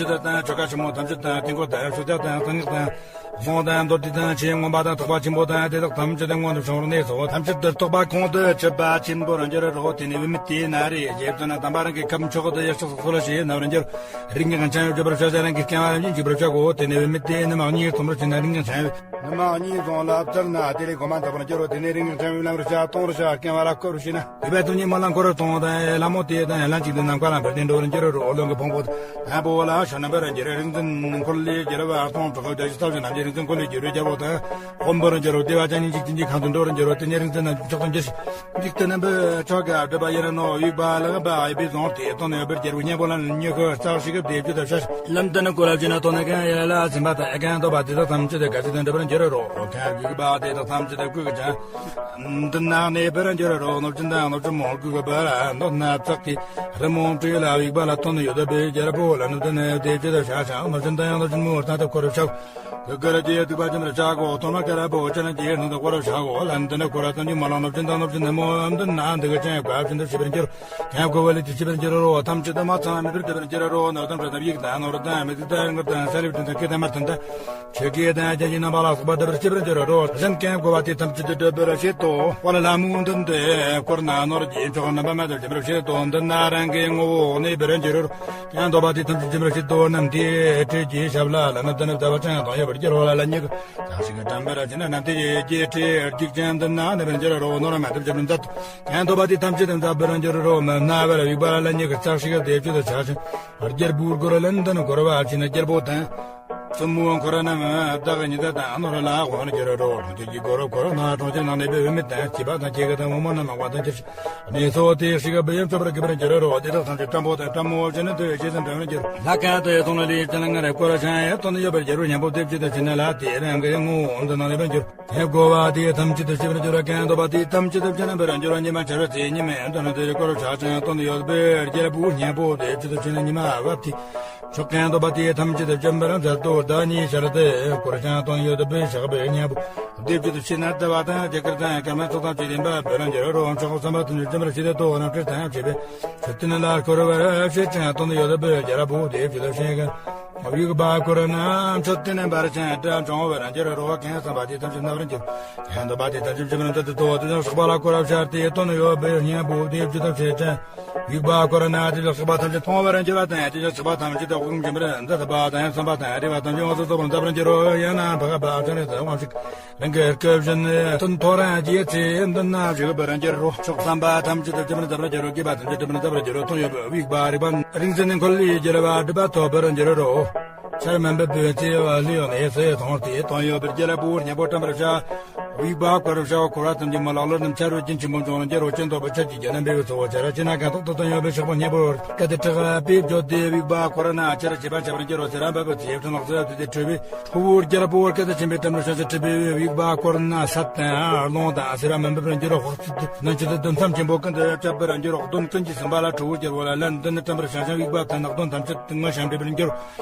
ཆོ་ག་ཆེན་མོ་ཐམས་ཅད་དང་དཀྱིལ་འཁོར་དང་ཕྱོགས་རྒྱ་དང་གསང་སྔགས་དང་། ལོངས་དང་མདོར་བསྡུས་དང་ཆོས་མངོན་པ་དང་རྟོགས་པ་ཆེན་པོ་དང་དེ་དག་ཐམས་ཅད་དུ་མངོན་དུ་བྱུང་བར་གནས་སོ། ཐམས་ཅད་དུ་རྟོགས་པ་ཁོང་དུ་ཆུད་པ་ཆེན་པོར་འགྱུར་རོ། དེ་ནས་བུད་མེད་དེས་ན་རེ་ཞེས་བརྗོད་ན་དམ་པ་རང་གི་ཁབ་མཆོག་ཏུ་ཡེ་ཤེས་སོགས་ལ་ཞེས་ན་བར་འགྱུར། རིགས་ངན་ཆང་ཡོད་སྒྲུབ་པར་བྱ་བྱ་རང་གི་སྐྱེ་བ་རང་བཞིན་འཇིག་པར་བྱ་གོ། དེ་ནས་བུད་མེད་དེས་ནུ་མ་གཉིས་འཐུང་བར་བྱེད་ན་རིགས་ངན་ཆང་ཡོད། ནུ་མ་གཉིས་འཐུང་ལ་བཙིར་ན་དེ་ལས་གོ་མ་འདག་པར་འགྱུར་རོ། དེ་ནས་རིགས་ངན་ཆང་ཡོད་བླང་བར་བྱ་གཏོང་བར་བྱ་སྐྱེ་བ་ལ་བསྐོར་བར་བྱེད་ན། དེ་བས་དོན་གཉིས་མ་ལ་འཁོར་བར་གཏོང་དང་ལ་མོ་དེ་དང་ལན་གཅིག་ཏུ་ནམ་མཁའ་ལ་འཕུར་ཏེ་འགྲོ་བར་འགྱུར་རོ། རླུང་གི་ཕུང་པོ་དང་པོ་ལ་ཤ་རྣམ་པར་འགྱུར། རིག་འཛིན་འཁོར་ལོས་སྒྱུར་བ་སྟོང་ཕྲག་བརྒྱ་བཞི་ཐབས་ཅན་རྣམས་ཀྱིས་རིག་འཛིན་འཁོར་ལོས་སྒྱུར་བའི་རྒྱལ་པོ་དང་། ཧོམ་པར་འགྱུར་རོ། དེ་བ་ཅན་ཉིད་ཅིག་ཅན་གྱི་ཁང་དུ་འགྲོ་བར་འགྱུར་རོ། དེ་ནས་རིག་འཛིན་རྣམས་མཆོག་ཏུ་འགྱུར་ཞིང་། འཇིག་རྟེན་རྣམ་པའི་མཆོག་གི་སྒྲུབ་པ་ཡིན་ནོ། དབྱུག་པ་ལག་པ་ཡི་བས་བཟུང་སྟེ་དོན་ཡོད་པར་སྒྱུར་བའི་གཉེན་པོ་ལ་ཉི་ཤུ་རྩ་བཞི་གི་སྡེབ་བཅུ་དང་ཕྱེད། ལན་དུ་ནི་སྐོར་ར་བྱས་ན་དོན་ནི་གང་ཡིན་ལ་སེམས་པ་དང་གང་འདོད་པ་དེ་དག་ཐམས་ཅད་དེ་ག་ཅི་དང་འདྲ་བར་འགྱུར་རོ། གང་དབྱུག་པ་དེ་དག་ཐམས་ཅད་དེ་བཀོད་ཀྱང་། མདུན་ན་གནས་པར་འགྱུར་རོ། གནོད་སྦྱིན་དང་གནོད་སྦྱིན་མོ་གུ་གུ་བར་གནོད་སྣ་ཚོགས་ཀྱི་རི་མོ་བྲིས་ལ་དབྱུག་པ་ལ་དོན་ཡོད་པའི་རྒྱལ་པོ་ལ་ནུབ་ཏུ་ནི་སྡེབ་བཅུ་དང་ཕྱེད་ཅིང་། གནོད་སྦྱིན་དང་གནོད་སྦྱིན་མོ་ལྟ་དུ་སྐོར་ར་བྱ་གོ། གུ་གུ་ར་ཇེ་ཐུག་པ་ཅན་ར་བྱ་གོ། དོན་མ་ཀ་ར་བོ་ཅན་ཇེ་ནང་དུ་སྐོར་ར་བྱ་གོ། ལན་དུ་ནི་སྐོར་ར་ཙམ་གྱིས་མ་ལང་གནོད་སྦྱིན་དང་གནོད་སྦྱིན་མོ་མདུན་ན་འདི་ག་ཅན་བཀའ་བཞིན་དུ་བྱེད་པར་འགྱུར། གང་གོ་བ་ལས་དེ་བྱེད་པར་འགྱུར་རོ། ཐམས་ཅད་དུ་མ་ཚང་མེད་པར་སྒྲུབ་པར་འགྱུར་རོ། ནོར་དང་གྲོ་དང་ཡིག་དང་ནོར་དང་མི་ཚིག་དང་ངར་དང་ས་ལེབ་དང་སྐད་དང་མར་དང་དང་། ཆོས་སྐད་དང་རྒྱན་གྱི་རྣམ་པ་ལ་སོགས་པ་སྒྲུབ་པར་བྱེད་པར་འགྱུར་རོ། གཞན་གང་གོ་བ་དེ་ཐམས་ཅད་དུ་སྒྲུབ་པར་བྱེད་དོ། དཔལ་ལྷ་མོའི་མདུན་དུ་བསྐོར་ན་ནོར་གྱི་མཆོག་རྣམ་པ་མེད་དུ་འཇོམས་པར་བྱེད་དོ། མདུན་ན་རང་གི་ངོ་བོ་གནས་པར་འགྱུར་རོ། གང་འདོད་པ་དེ་ཐམས་ཅད་འཇོམས་པར་བྱེད་དོ། རྣམས་དེའི་ཁྲོད་ཀྱི་ཞབས་ལ་ལ་ནི་དུ་ནི་བདག་པ་ཅན་དང་ཡོད་པར་འགྱུར་རོ། ལ་ལ་ཉིད་ཀྱི་ཚང་ཞིང་གི་དྲན་པར་བྱེད་ན་རྣམས་དེའི་རྒྱས་ཁྲི་རྒྱུག་ཅན་མདུན་ན་གནས་པར་འགྱུར་རོ། ནོར་མ་ཐུབ་ཅིང་མཛད། གང་འདོད་པ་དེ་ཐམས་ཅད་མཛད་པར་འགྱུར་རོ། མ་ན་བར་དབྱུག་པ་ལ་ལ་ཉིད་ཀྱི་ཚང་ཞིང་གི་སྡེབ་བཅུ་དང་ཕྱེད་ཅིང་། རྒྱལ་པོའི་སྒོ་ར་ལན་དུ་ནི་སྐོར་བ་བྱས་ན་རྒྱལ་པོ་དང་། བཙུན་མོའི་འཁོར་རྣམས་བདག་ཉིད་དང་ནོར་ལ་དབང་བར་འགྱུར་རོ། གྲོང་ཁྱེར་གྱི་སྒོ་ར་འཁོར་ན་གྲོང་ཁྱེར་ནང་གནས་པའི་བུད་མེད་དང་སྐྱེས་པ་དང་སྐྱེས་དགུ་དང་བུ་མོ་རྣམས་མང་བ་དང་ཁྱེར་ཞིང་། གནས་སོ་དེ་ཞིག་གི་བུ་ཡང་སྤྱོད་པར་གུས་པར་འགྱུར་རོ། དེ་དག་ཐམས་ཅད་བྲམ་པོ་དང་བྲམ་མོ་བྱས་ན་དུ་ཡོད་ཅེས་བྱ་བར་འགྱུར། ལྷ་གང་དུ་ཡོད་དོང་ལ་ལུས་ཅན་ལ་ངར་སྐོར་བྱ་ཡང་དོན་ཡོད་པར་འགྱུར་བའི་སྙིང་པོ་སྡེབ་བཅུ་དང་ཕྱེད་ན་ལ་དེ་རང་གི་ངོ་བོ་འདི་ནང་གནས་པར་འགྱུར། དེ་གོ་བ་དེ་ཐམས་ཅད་དུ་ཤེས་པར་འགྱུར་རོ། གང་འདོད་པ་དེ་ཐམས་ཅད་དུ་ཅི་རྣམ་པར་འགྱུར་བ་ཉི་མ་འཆར་བའི་ཚེ་ཉི་མའི་དོན་དེ་སྐོར་བྱ་ཅིང་དོན་ཡོད་པའི་རྒྱལ་པོའི་སྙིང་པོ་སྡེབ་བཅུ་དང་ཕྱེད་ན་ཉི་མ་བབས་ཏེ། མཆོག་གང་འདོད་པ་དེ་ཐམས་ཅད་དུ་བཅོམ་པར་མཛད་དོ། བདག་ཉིད་ཤར་ཏེ་བསྐོར་ཞིང་དོན་ཡོད་པའི་ཞགས་པའི་སྙིང་པོ་སྡེབ་བཅུ་དང་ཕྱེད་ན་ལྟ་བ་དང་རྒྱ་གར་དང་ཀརྨ་ཚོགས་དང་བཅས་ལྡན་པ་འབད་རུང་འགྱུར་རོ། མཆོག་གསུམ་པ་དོན་བཅོམ་པར་བྱེད་དེ་དོ་རྣམ་འཕྲུལ་དང་བཅས་པའི་མཆོད་རྟེན་ལ་བསྐོར་བར་བྱེད་ཅིང་དོན་ཡོད་པའི་རྒྱལ་པོ་སྡེབ་བཅུ་དང་ཕྱེད་ཀྱིས། དབྱུག་པ་བསྐོར་ན་མཆོད་རྟེན་འབར་ཞིང་སྒྲ་བྱུང་བར་འགྱུར་རོ། གང་བསམ་པ་དེ་ཐམས་ཅད་རྣ་བར་འགྱུར། གང་འདོད་པ་དེ་ཐམས་ཅད་ཅི་མིན་དུ་དུ་དོ་དེ་ཚོ་སོགས་པ་ལ་བསྐོར་བར་བྱ་སྟེ་དོན་ཡོད་པའི་སྙིང་པོ་སྡེབ་བཅུ་དང་ཕྱེད་ཅིང་། དབྱུག་པ་བསྐོར་ན་དེ་ཚོ་སོགས་པ་ཐམས་ཅད་མཐོང་བར་འགྱུར་བ་དང་དེ་ཚོ་སོགས་པ་ཐམས་ཅད་དབུགས་འབྱིན་པར་མཛད་པ་དང་བསམ་པ་དང་རེ་བ་ཐམས་ཅད་དབང་དུ་སོང་བར་མཛད་པར་འགྱུར་རོ། ཡང་ན་འཕགས་པ་སྤྱན་རས་གཟིགས་དབང་ཕྱུག་རང་གི་སྐུ་བཞིན་དུ་ཐོ་རངས་ཀྱི་ཚེ་མདུན་ན་བཞུགས་པར་འགྱུར་རོ། མཆོག་གསུམ་པ་ཐམས་ཅད་དུ་ཅི་མིན་མཛད་པར་འགྱུར་རོ། དགེ་བ་ཐམས་ཅད་ཅི་མིན་མཛད་པར་འགྱུར་རོ། དོན་ཡོད་པའི་དབྱུག་པ་རིག་པ་རིག་འཛིན་འཁོར་ལོས་སྒྱུར་བ་སྒྲུབ་པ་ཐོབ་པར་འགྱུར་རོ། ཆར་མི་འབབ་པའི་ཚེ་བ་ལུས་ནས་ཟས་མཐོང་སྟེ་དོན་ཡོད་པའི་རྒྱལ་པོའི་སྙིང་པོ་བཀྲམ་པར་བྱ། དབྱུག་པ་བསྐོར་བར་བྱའོ། འཁོར་བ་ཐམས་ཅད་མ་ལག་ལོར་རྣམས་ཆར་པའི་རྒྱུན་ཆེན་པོ་འབྱུང་རུ་འགྱུར་རོ། སྤྱན་ལྡོག་པའི་ཆར་གྱི་རྒྱུན་རྣམ་འབེབས་སོ། ཆར་ཆེ་ན་གང་ཐོག་ཏུ་དོན་ཡོད་པའི་ཕྱུག་པོ་སྙིང་པོ་སྐད་དེ་དྲག་པས་བརྗོད་དེ་དབྱུག་པ་བསྐོར་ན་ཆར་ཆེ་བ་ཆེ་བར་འགྱུར་རོ། ཟེར་བ་འབབ་པའི་ཚེ་ཕྲན་ལོག་ཟེར་བ་དེ་དེ་འཕྲོས་པས། ཁྲོ་བོའི་རྒྱལ་པོ་སྐད་དེ་ཆེན་པོས་བཀྲམ་རུ་ཤ་ཟེར་འཁྲིད་པའི་དབྱུག་པ་བསྐོར་ན་སད་དང་རླུང་དང་ཟེར་བ་མི་འབབ་པར་འགྱུར་རོ། དཔག་ཚད་ནང་ཆེ་ཏུ་བདུན་མཚམས་ཆེན་པོ་ཀུན་ཏུ་ཁྱབ་པར་འགྱུར་རོ། གདོན་ཀུན་གྱི་སེམས་པ་ལ་ཁྲོ་བོའི་རྒྱལ་པོ་ལ་ལན་འདི་ནི་བཀྲམ་པར་བྱ་ཞིང་དབྱུག་པ་དང་ནག་གདོན་ཐམས་ཅད་དུ་ངོ་ཤེས་འདྲེས་པར་འགྱུར།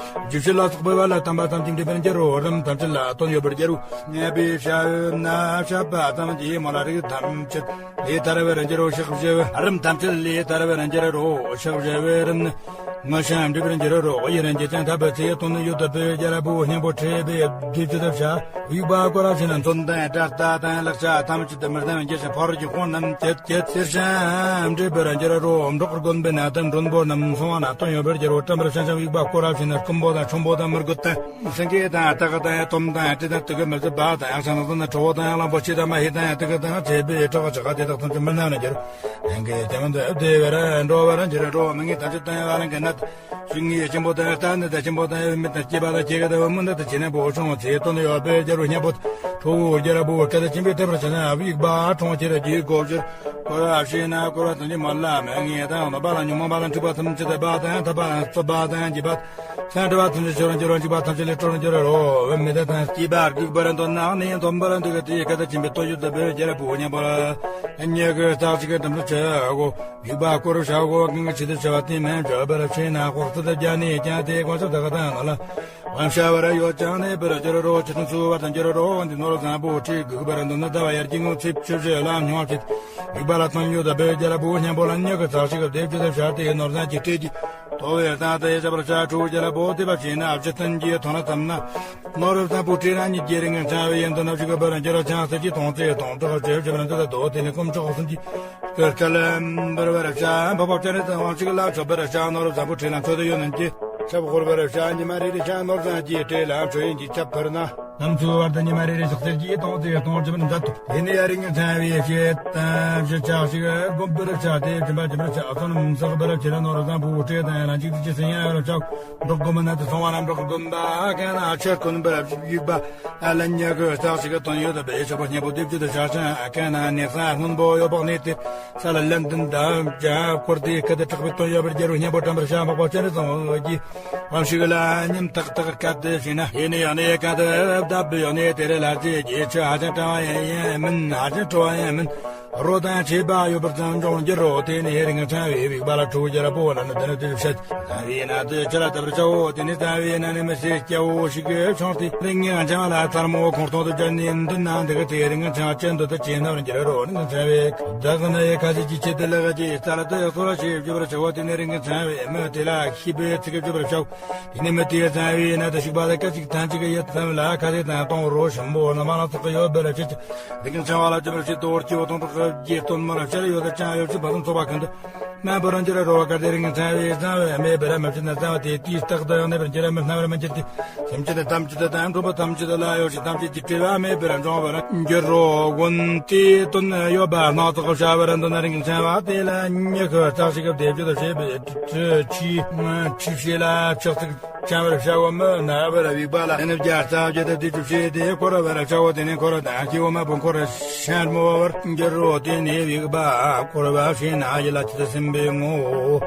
རྒྱུ་བྱེད་ལ་སོགས་པའི་བ་ལ་དམ་པ་ཐམས་ཅད་འདྲེས་པར་འགྱུར་རོ། རིམས་ཐམས་ཅད་ལ་དོན་ཡོད་པར་འགྱུར་རོ། ནད་པའི་ཤ་འོད་ན་ཤ་པ་ཙམ་གྱིས་མོ་ལ་རིགས་ཐམས་ཅད་ལས་ཐར་བར་འགྱུར་རོ། ཕྱག་བཞི་པོས་རིམས་ཐམས་ཅད་ལས་ཐར་བར་འགྱུར་རོ། ཕྱག་བཞི་པོས་རིམས་ནི་ངོ་ཤེས་འདྲེས་པར་འགྱུར་རོ། ཡུན་རིང་གི་ཅན་ཐབས་པའི་ཚེ་དོན་ཡོད་པའི་རྒྱལ་པོའི་སྙིང་པོ་འཁྲིད་པའི་བདུད་ཀྱི་ཐབས་བྱ། དབྱུག་པ་བསྐོར་བ་བྱས་ན་མཚོན་དང་དགྲ་རྟ་དང་ལག་ཆ་ཐམས་ཅད་དུ་མི་བསྣམས་འགྱུར་ཞིང་ཕོར་གྱི་ཁོང་རྣམས་བཅད་བཅད་གསེར་ཞིང་འདྲེས་པར་འགྱུར་རོ། འབྲོག་དགོན་པའི་ནང་དུ་མགྲོན་པོ་རྣམས་སོང་བ་ན་དོན་ཡོད་པར་འགྱུར་རོ། བཀྲམ་པར་བྱ་ཞིང་དབྱུག་པ་བསྐོར་བ་བྱས་ན་རྐུན་པོ་དང་ཁྲོན་པོ་དང་མི་རྒོད་དང་སེང་གེ་དང་སྟག་དང་དོམ་དང་སྤྲེལ་དང་དུག་གི་མི་བཟོད་པ་དང་ཡང་ས་ན་སོང་ན་ཁྲོ་བོ་དང་གླང་པོ་ཆེ་དང་མ་ཧེ་དང་དུག་གི་དང་བཅས་པའི་ཁྲག་ཆག་དེ་དག་ཐམས་ཅད་མི་སྣང་ན་འགྱུར། ལྷན་སྐྱེས་ཀྱང་མི་འདོད་བདེ་བར་འགྲོ་བར་འགྱུར་རོ། མི་ངན་ཐམས་ཅད་དང་ཡང་ལ་འགན་ན། ཞུགས་ངེས་ཆེན་པོ་དང་རྟ་ནི་དང་ཆེན་པོ་དང་ཡོད་མེད་དང་སྐྱེས་པ་དང་སྐྱེ་རྒ་དང་བུ་མོ་འདི་དང་བྱེད་ན་པོ་ཆུང་བ་ཚེ་དོན་ཡོད་པའི་རྒྱལ་པོ་སྙིང་པོ། ཁྲོ་བོ་རྒྱལ་པོ་སྐད་དེ་ཆེན་པོས་ཐེབས་པར་བྱས་ན་དབྱུག་པ་གྲོང་ཁྱེར་རྒྱུའི་སྒོ་བཞིར་བསྐོར་བ་བྱས་ན་བསྐོར་བ་ཐམས་ཅད་མ་ལ་མི་ངན་དང་གནོད་པ་ལ་ཉོན་མོངས་པ་དང་འཁྲུག་པ་ཐམས་ཅད་དང་པ་དང་ཐབ་པ་དང་རྩུབ་པ་དང་འཇིགས་པ། ཚན་དྲི་བ་ཐམས་ཅད་ཆོས་རང་འགྱུར་རོ། འཇིགས་པ་ཐམས་ཅད་ལས་སྐྲོད་རང་འགྱུར་རོ། བུད་མེད་དང་སྐྱེས་པ་རྒུད་པར་འདོད་ན་ནི་འདོམ་པར་འདུག་གི། དེའི་ཁ་ད་སྦྱིན་པའི་དོན་ཡོད་དུ་བོད་རྒྱལ་པོ་མཉམ་པོ་ལ། ཉེ་གི་རྩ་གཅིག་གི་འདམ་དུ་ཆེ་གོ། བིག་པ་སྐོར་བྱ་གོ། གང་གི་ཆེད་དུ་བྱ་བ་དེ་མིན་བྱ་བར་བྱས་ན་ལྐོག་ཚོད་དུ་བརྒྱ་ནས་ཀྱང་དེ་གོང་ཆབ་དག་དང་ནོ་ལ། དབང་བྱ་བར་ཡོད་ཀྱང་ནི་བར་འགྱུར་རོ། ཆེད་དུ་འཚོ་བར་དང་འགྱུར་རོ། འདི་ནོར་བཟང་པོ་ཁྲིད་སྒུག་པར་འདོད་ན་ཟླ་བ་ཡར་གྱི་ངོ་ཚིག་ཆུ་བཞི་ལ་སྨྱོ་བྱེད། བིག་པ་ལ་ཐོན་ཡོད་དུ་བོད་རྒྱལ་པོ་མཉམ་པོ་ལ། ཉེ་གི་རྩ་གཅིག་གི་སྡེབ་བཅུ་དུ་བྱ་དེ་ནོར་བཟང་གི་ཁྲིད་ཀྱི། དོ་བའི་སྟེང་དུ་ཡེ་བྱ་བར་བྱ། ཁྲོ་རྒྱལ་པོ་དེ་བ་བྱས་ན་ཨ་བྱི་ཐན་གྱི་ཐོན་ན་ཙམ་ན། ནོར་བུ་བཟང་པོ་ཁྲིད་རང་ཉིད་ཀྱི་རིང་ངེ་ཚང་བའི་ཡན་དུ་ནབ་ཞིག་བར་འགྱུར་ཆང་ས་ཀྱི་མཐོང་ཚེ་མཐོང་དྲག་བྱེད་བྱེད་པར་འདི་ལ་དོ་དེ་ནི་སྐུ་མཆོག་གསུམ་གྱི་སྐུ་སྐལ་འབར་བར་བྱ། འཕགས་པ་སྤྱན་རས་གཟིགས་དབང་ཕྱུག་ལ་མཆོད་པར་བྱ། ནོར་བུ་བཟང་པོ་ཁྲིད་ལ་མཆོད་དུ་ཡོད་ནམ་གྱི་ཆབ་འཁོར་བར་བྱ། ཉི་མ་རེ་རེ་བྱ་ནོར་བཟང་གྱི་ཁྲིད་ལ་མཆོད་ཡོན་གྱི་ཆབ་འཕུར་ན། ནམ་ཚོའི་བར་དུ་ཉི་མ་རེ་རེ་ཞག་གསེར་གྱི་སྟོང་ཚེ་སྟོང་བྱེད་པར་མཛད་དོ། དེ་ནས་ཡ་རིང་ངེ་ཚང་བའི་ཞེས་དང་ཞེས་ཆགས་ཤིག་བསྒོམ་པར་བྱ་སྟེ་སྦྱིན་པ་སྦྱིན་པར་བྱ། ཚོན་བསགས་པར་བྱེད་ལ་ནོར་བཟང་པོ་ཁྲིད་དང་ཡ་ལ་འཇིགས་སུ་ཆེ་སེམས་ཡང་ཡོད་ལ་ཆགས། འབྲོག་སྒོམ་ན་དུ་སོང་བ་ན་འབྲོག་སྒོམ་པ་གན་ན་ཆེར་ཀུན་པར་བཞུགས་པ། ཨ་ལ་ཉག་གི་རྩ་ཞིག་གི་དོན་ཡོད་པའི་ཆོག་པ་སྙན་པོ་སྡེབ་བཅུ་དུ་ཆ་ཆེན་གན་ན་གནས་ས་སྔོན་པོ་ཡོད་པག་གནས་ཏེ། ས་ལ་ལན་ལྡན་དང་བྱ་བསྐོར་ཏེ་ཁ་དེ་དྲག་པའི་དོན་ཡོད་པར་རྒྱལ་བའི་སྙན་པོ་དྲན་པར་བྱ། འཕགས་པ་སྤྱན་རས་གཟིགས་ཀྱི་དབང་ཕྱུག་ལ་ཉིམ་ཐག་ཐག་སྐབས་དེ་བྱས་ན། ཡེ་ནས་ཡང་ནས་གན་དུ་བདག་པོས་ཡང་ནས་དེ་རེ་ལ་རྗེས་རྗེས་ཆུ་ཧ་ཅང་གྲང་བ་ཡང་ཡང་མིན། ཧ་ཅང་དྲོ་བ་ཡང་མིན། རོ་དང་བཅས་པ་ཡོད་པར་ཙམ་འབྱུང་འགྱུར་རོ། དེ་ནི་ཧེ་རིང་ཚང་བའི་བིག་པ་ལ་ཁྲོ་རྒྱལ་པོ་ལ་ནི་དེ་ནི་དེ་བཤད། ཚང་བའི་ན་དེ་ཆུ་ལ་བཏབ་པར་བྱའོ། དེ་ནི་ཚང་བའི་ན་ནི་མི་སེར་སྐྱ་བོ་ཞིག་གིས་ཆུང་སྟེ་རིང་ངེ་ཚང་ལ་ཐལ་མོ་ཁོང་སྟོང་དུ་སྦྱར་ནས་འདི་ན་འདི་གི་དེ་རིང་ཚང་ཅན་དུ་དུ་ཅེ་ན་བར་འགྱུར་རོ། རིང་ཚང་བའི་བདག་ནི་ཁ་ཟས་ཀྱི་ཆེད་དུ་ལ་ག་ཅི་རྩ་ལ་དུ་ཡག་སོ་ལ་ཞེས་བརྗོད་པར་བྱའོ། དེ་ནི་རིང་ཚང་བའི་མི་དེ་ལ་ཤིས་པའི་ཚིག་གིས་བརྗོད་པར་བྱའོ། དེ་ནས་མི་དེའི་གསང་བའི་ནང་དུ་ཞུགས་པ་ལ་སྐད་ཅིག་ཐང་ཅིག་གི་ཡིད་ཙམ་ལ་ཁ་ཟས་དང་གཏོང་རོ་ཞིམ་པོ་ན་མ་ལ་ཚོགས་ཀྱི་ཡོད་པར་བྱེད་ཅིང་། རིག་ཚང་བ་ལ་ཅི་བར་ཞིག་ཏུ་འོར་གྱི་འོ་ཐོང་དྲག་གི་སྟོན་མར་ཤར་ཡོད་དུ་ཅང་ཡོད་ཅིག་བ་དང་ཚོགས་པ་ཀུན་ཏུ་མ་བུ་རང་ཅི་ར་རོ་བ་གར་དེ་རིག་ཚང་བའི་གསང་བའི་མེ་བུ་ར་མ་བྱེད་ན་གསང་བ་དེ་དུས་རྟག་ཏུ་ཡང་ནེ་བར་འགྱུར་མི་སྣང་བར་མི་འགྱུར་ཏེ། སེམས་ཅན་དེ་ཐམས་ཅད་དུ་དང་འགྲོ་བ་ཐམས་ཅད་དུ་ལ་ཡོད་ཅིག་ཐམས་ཅད་ཀྱི་བྲེལ་བ་མེད་པར་འབྱུང་བར་འགྱུར་རོ། དགོན་དེའི་དོན་ཡོད་པ་སྣ་ཚོགས་བྱ་བར་འདོད་ན་རིག་ཚང་བ་དེ་ལ་མྱུ་གུ་རྩ་ཞིག་གི་བདེ་སྤྱོད་དུ་བྱེད་པའི་ཆུ་ཆུ་ཆུ་བྱེད་ལ་ཆགས་ཚིག་ཅང་བར་བྱའོ། མི་ན་བར་བིག་པ་ལ་ནི་བརྒྱ་རྩ་བརྒྱད་དུ་དེ་ཆུ་བྱེད་དེ་འཁོར་བར་བྱའོ། དེ་ནས་འཁོར་དང་སྐྱེ་བོ་མ་བུ་འཁོར་ཤན་མོ་བར་འགྱུར་རོ། དེ་ནས་བིག་པ་འཁོར་བ་ཤེས་ན་ཡིད་ལ་ཆེད་དུ་སེམས་པའི་ངོ་བོ།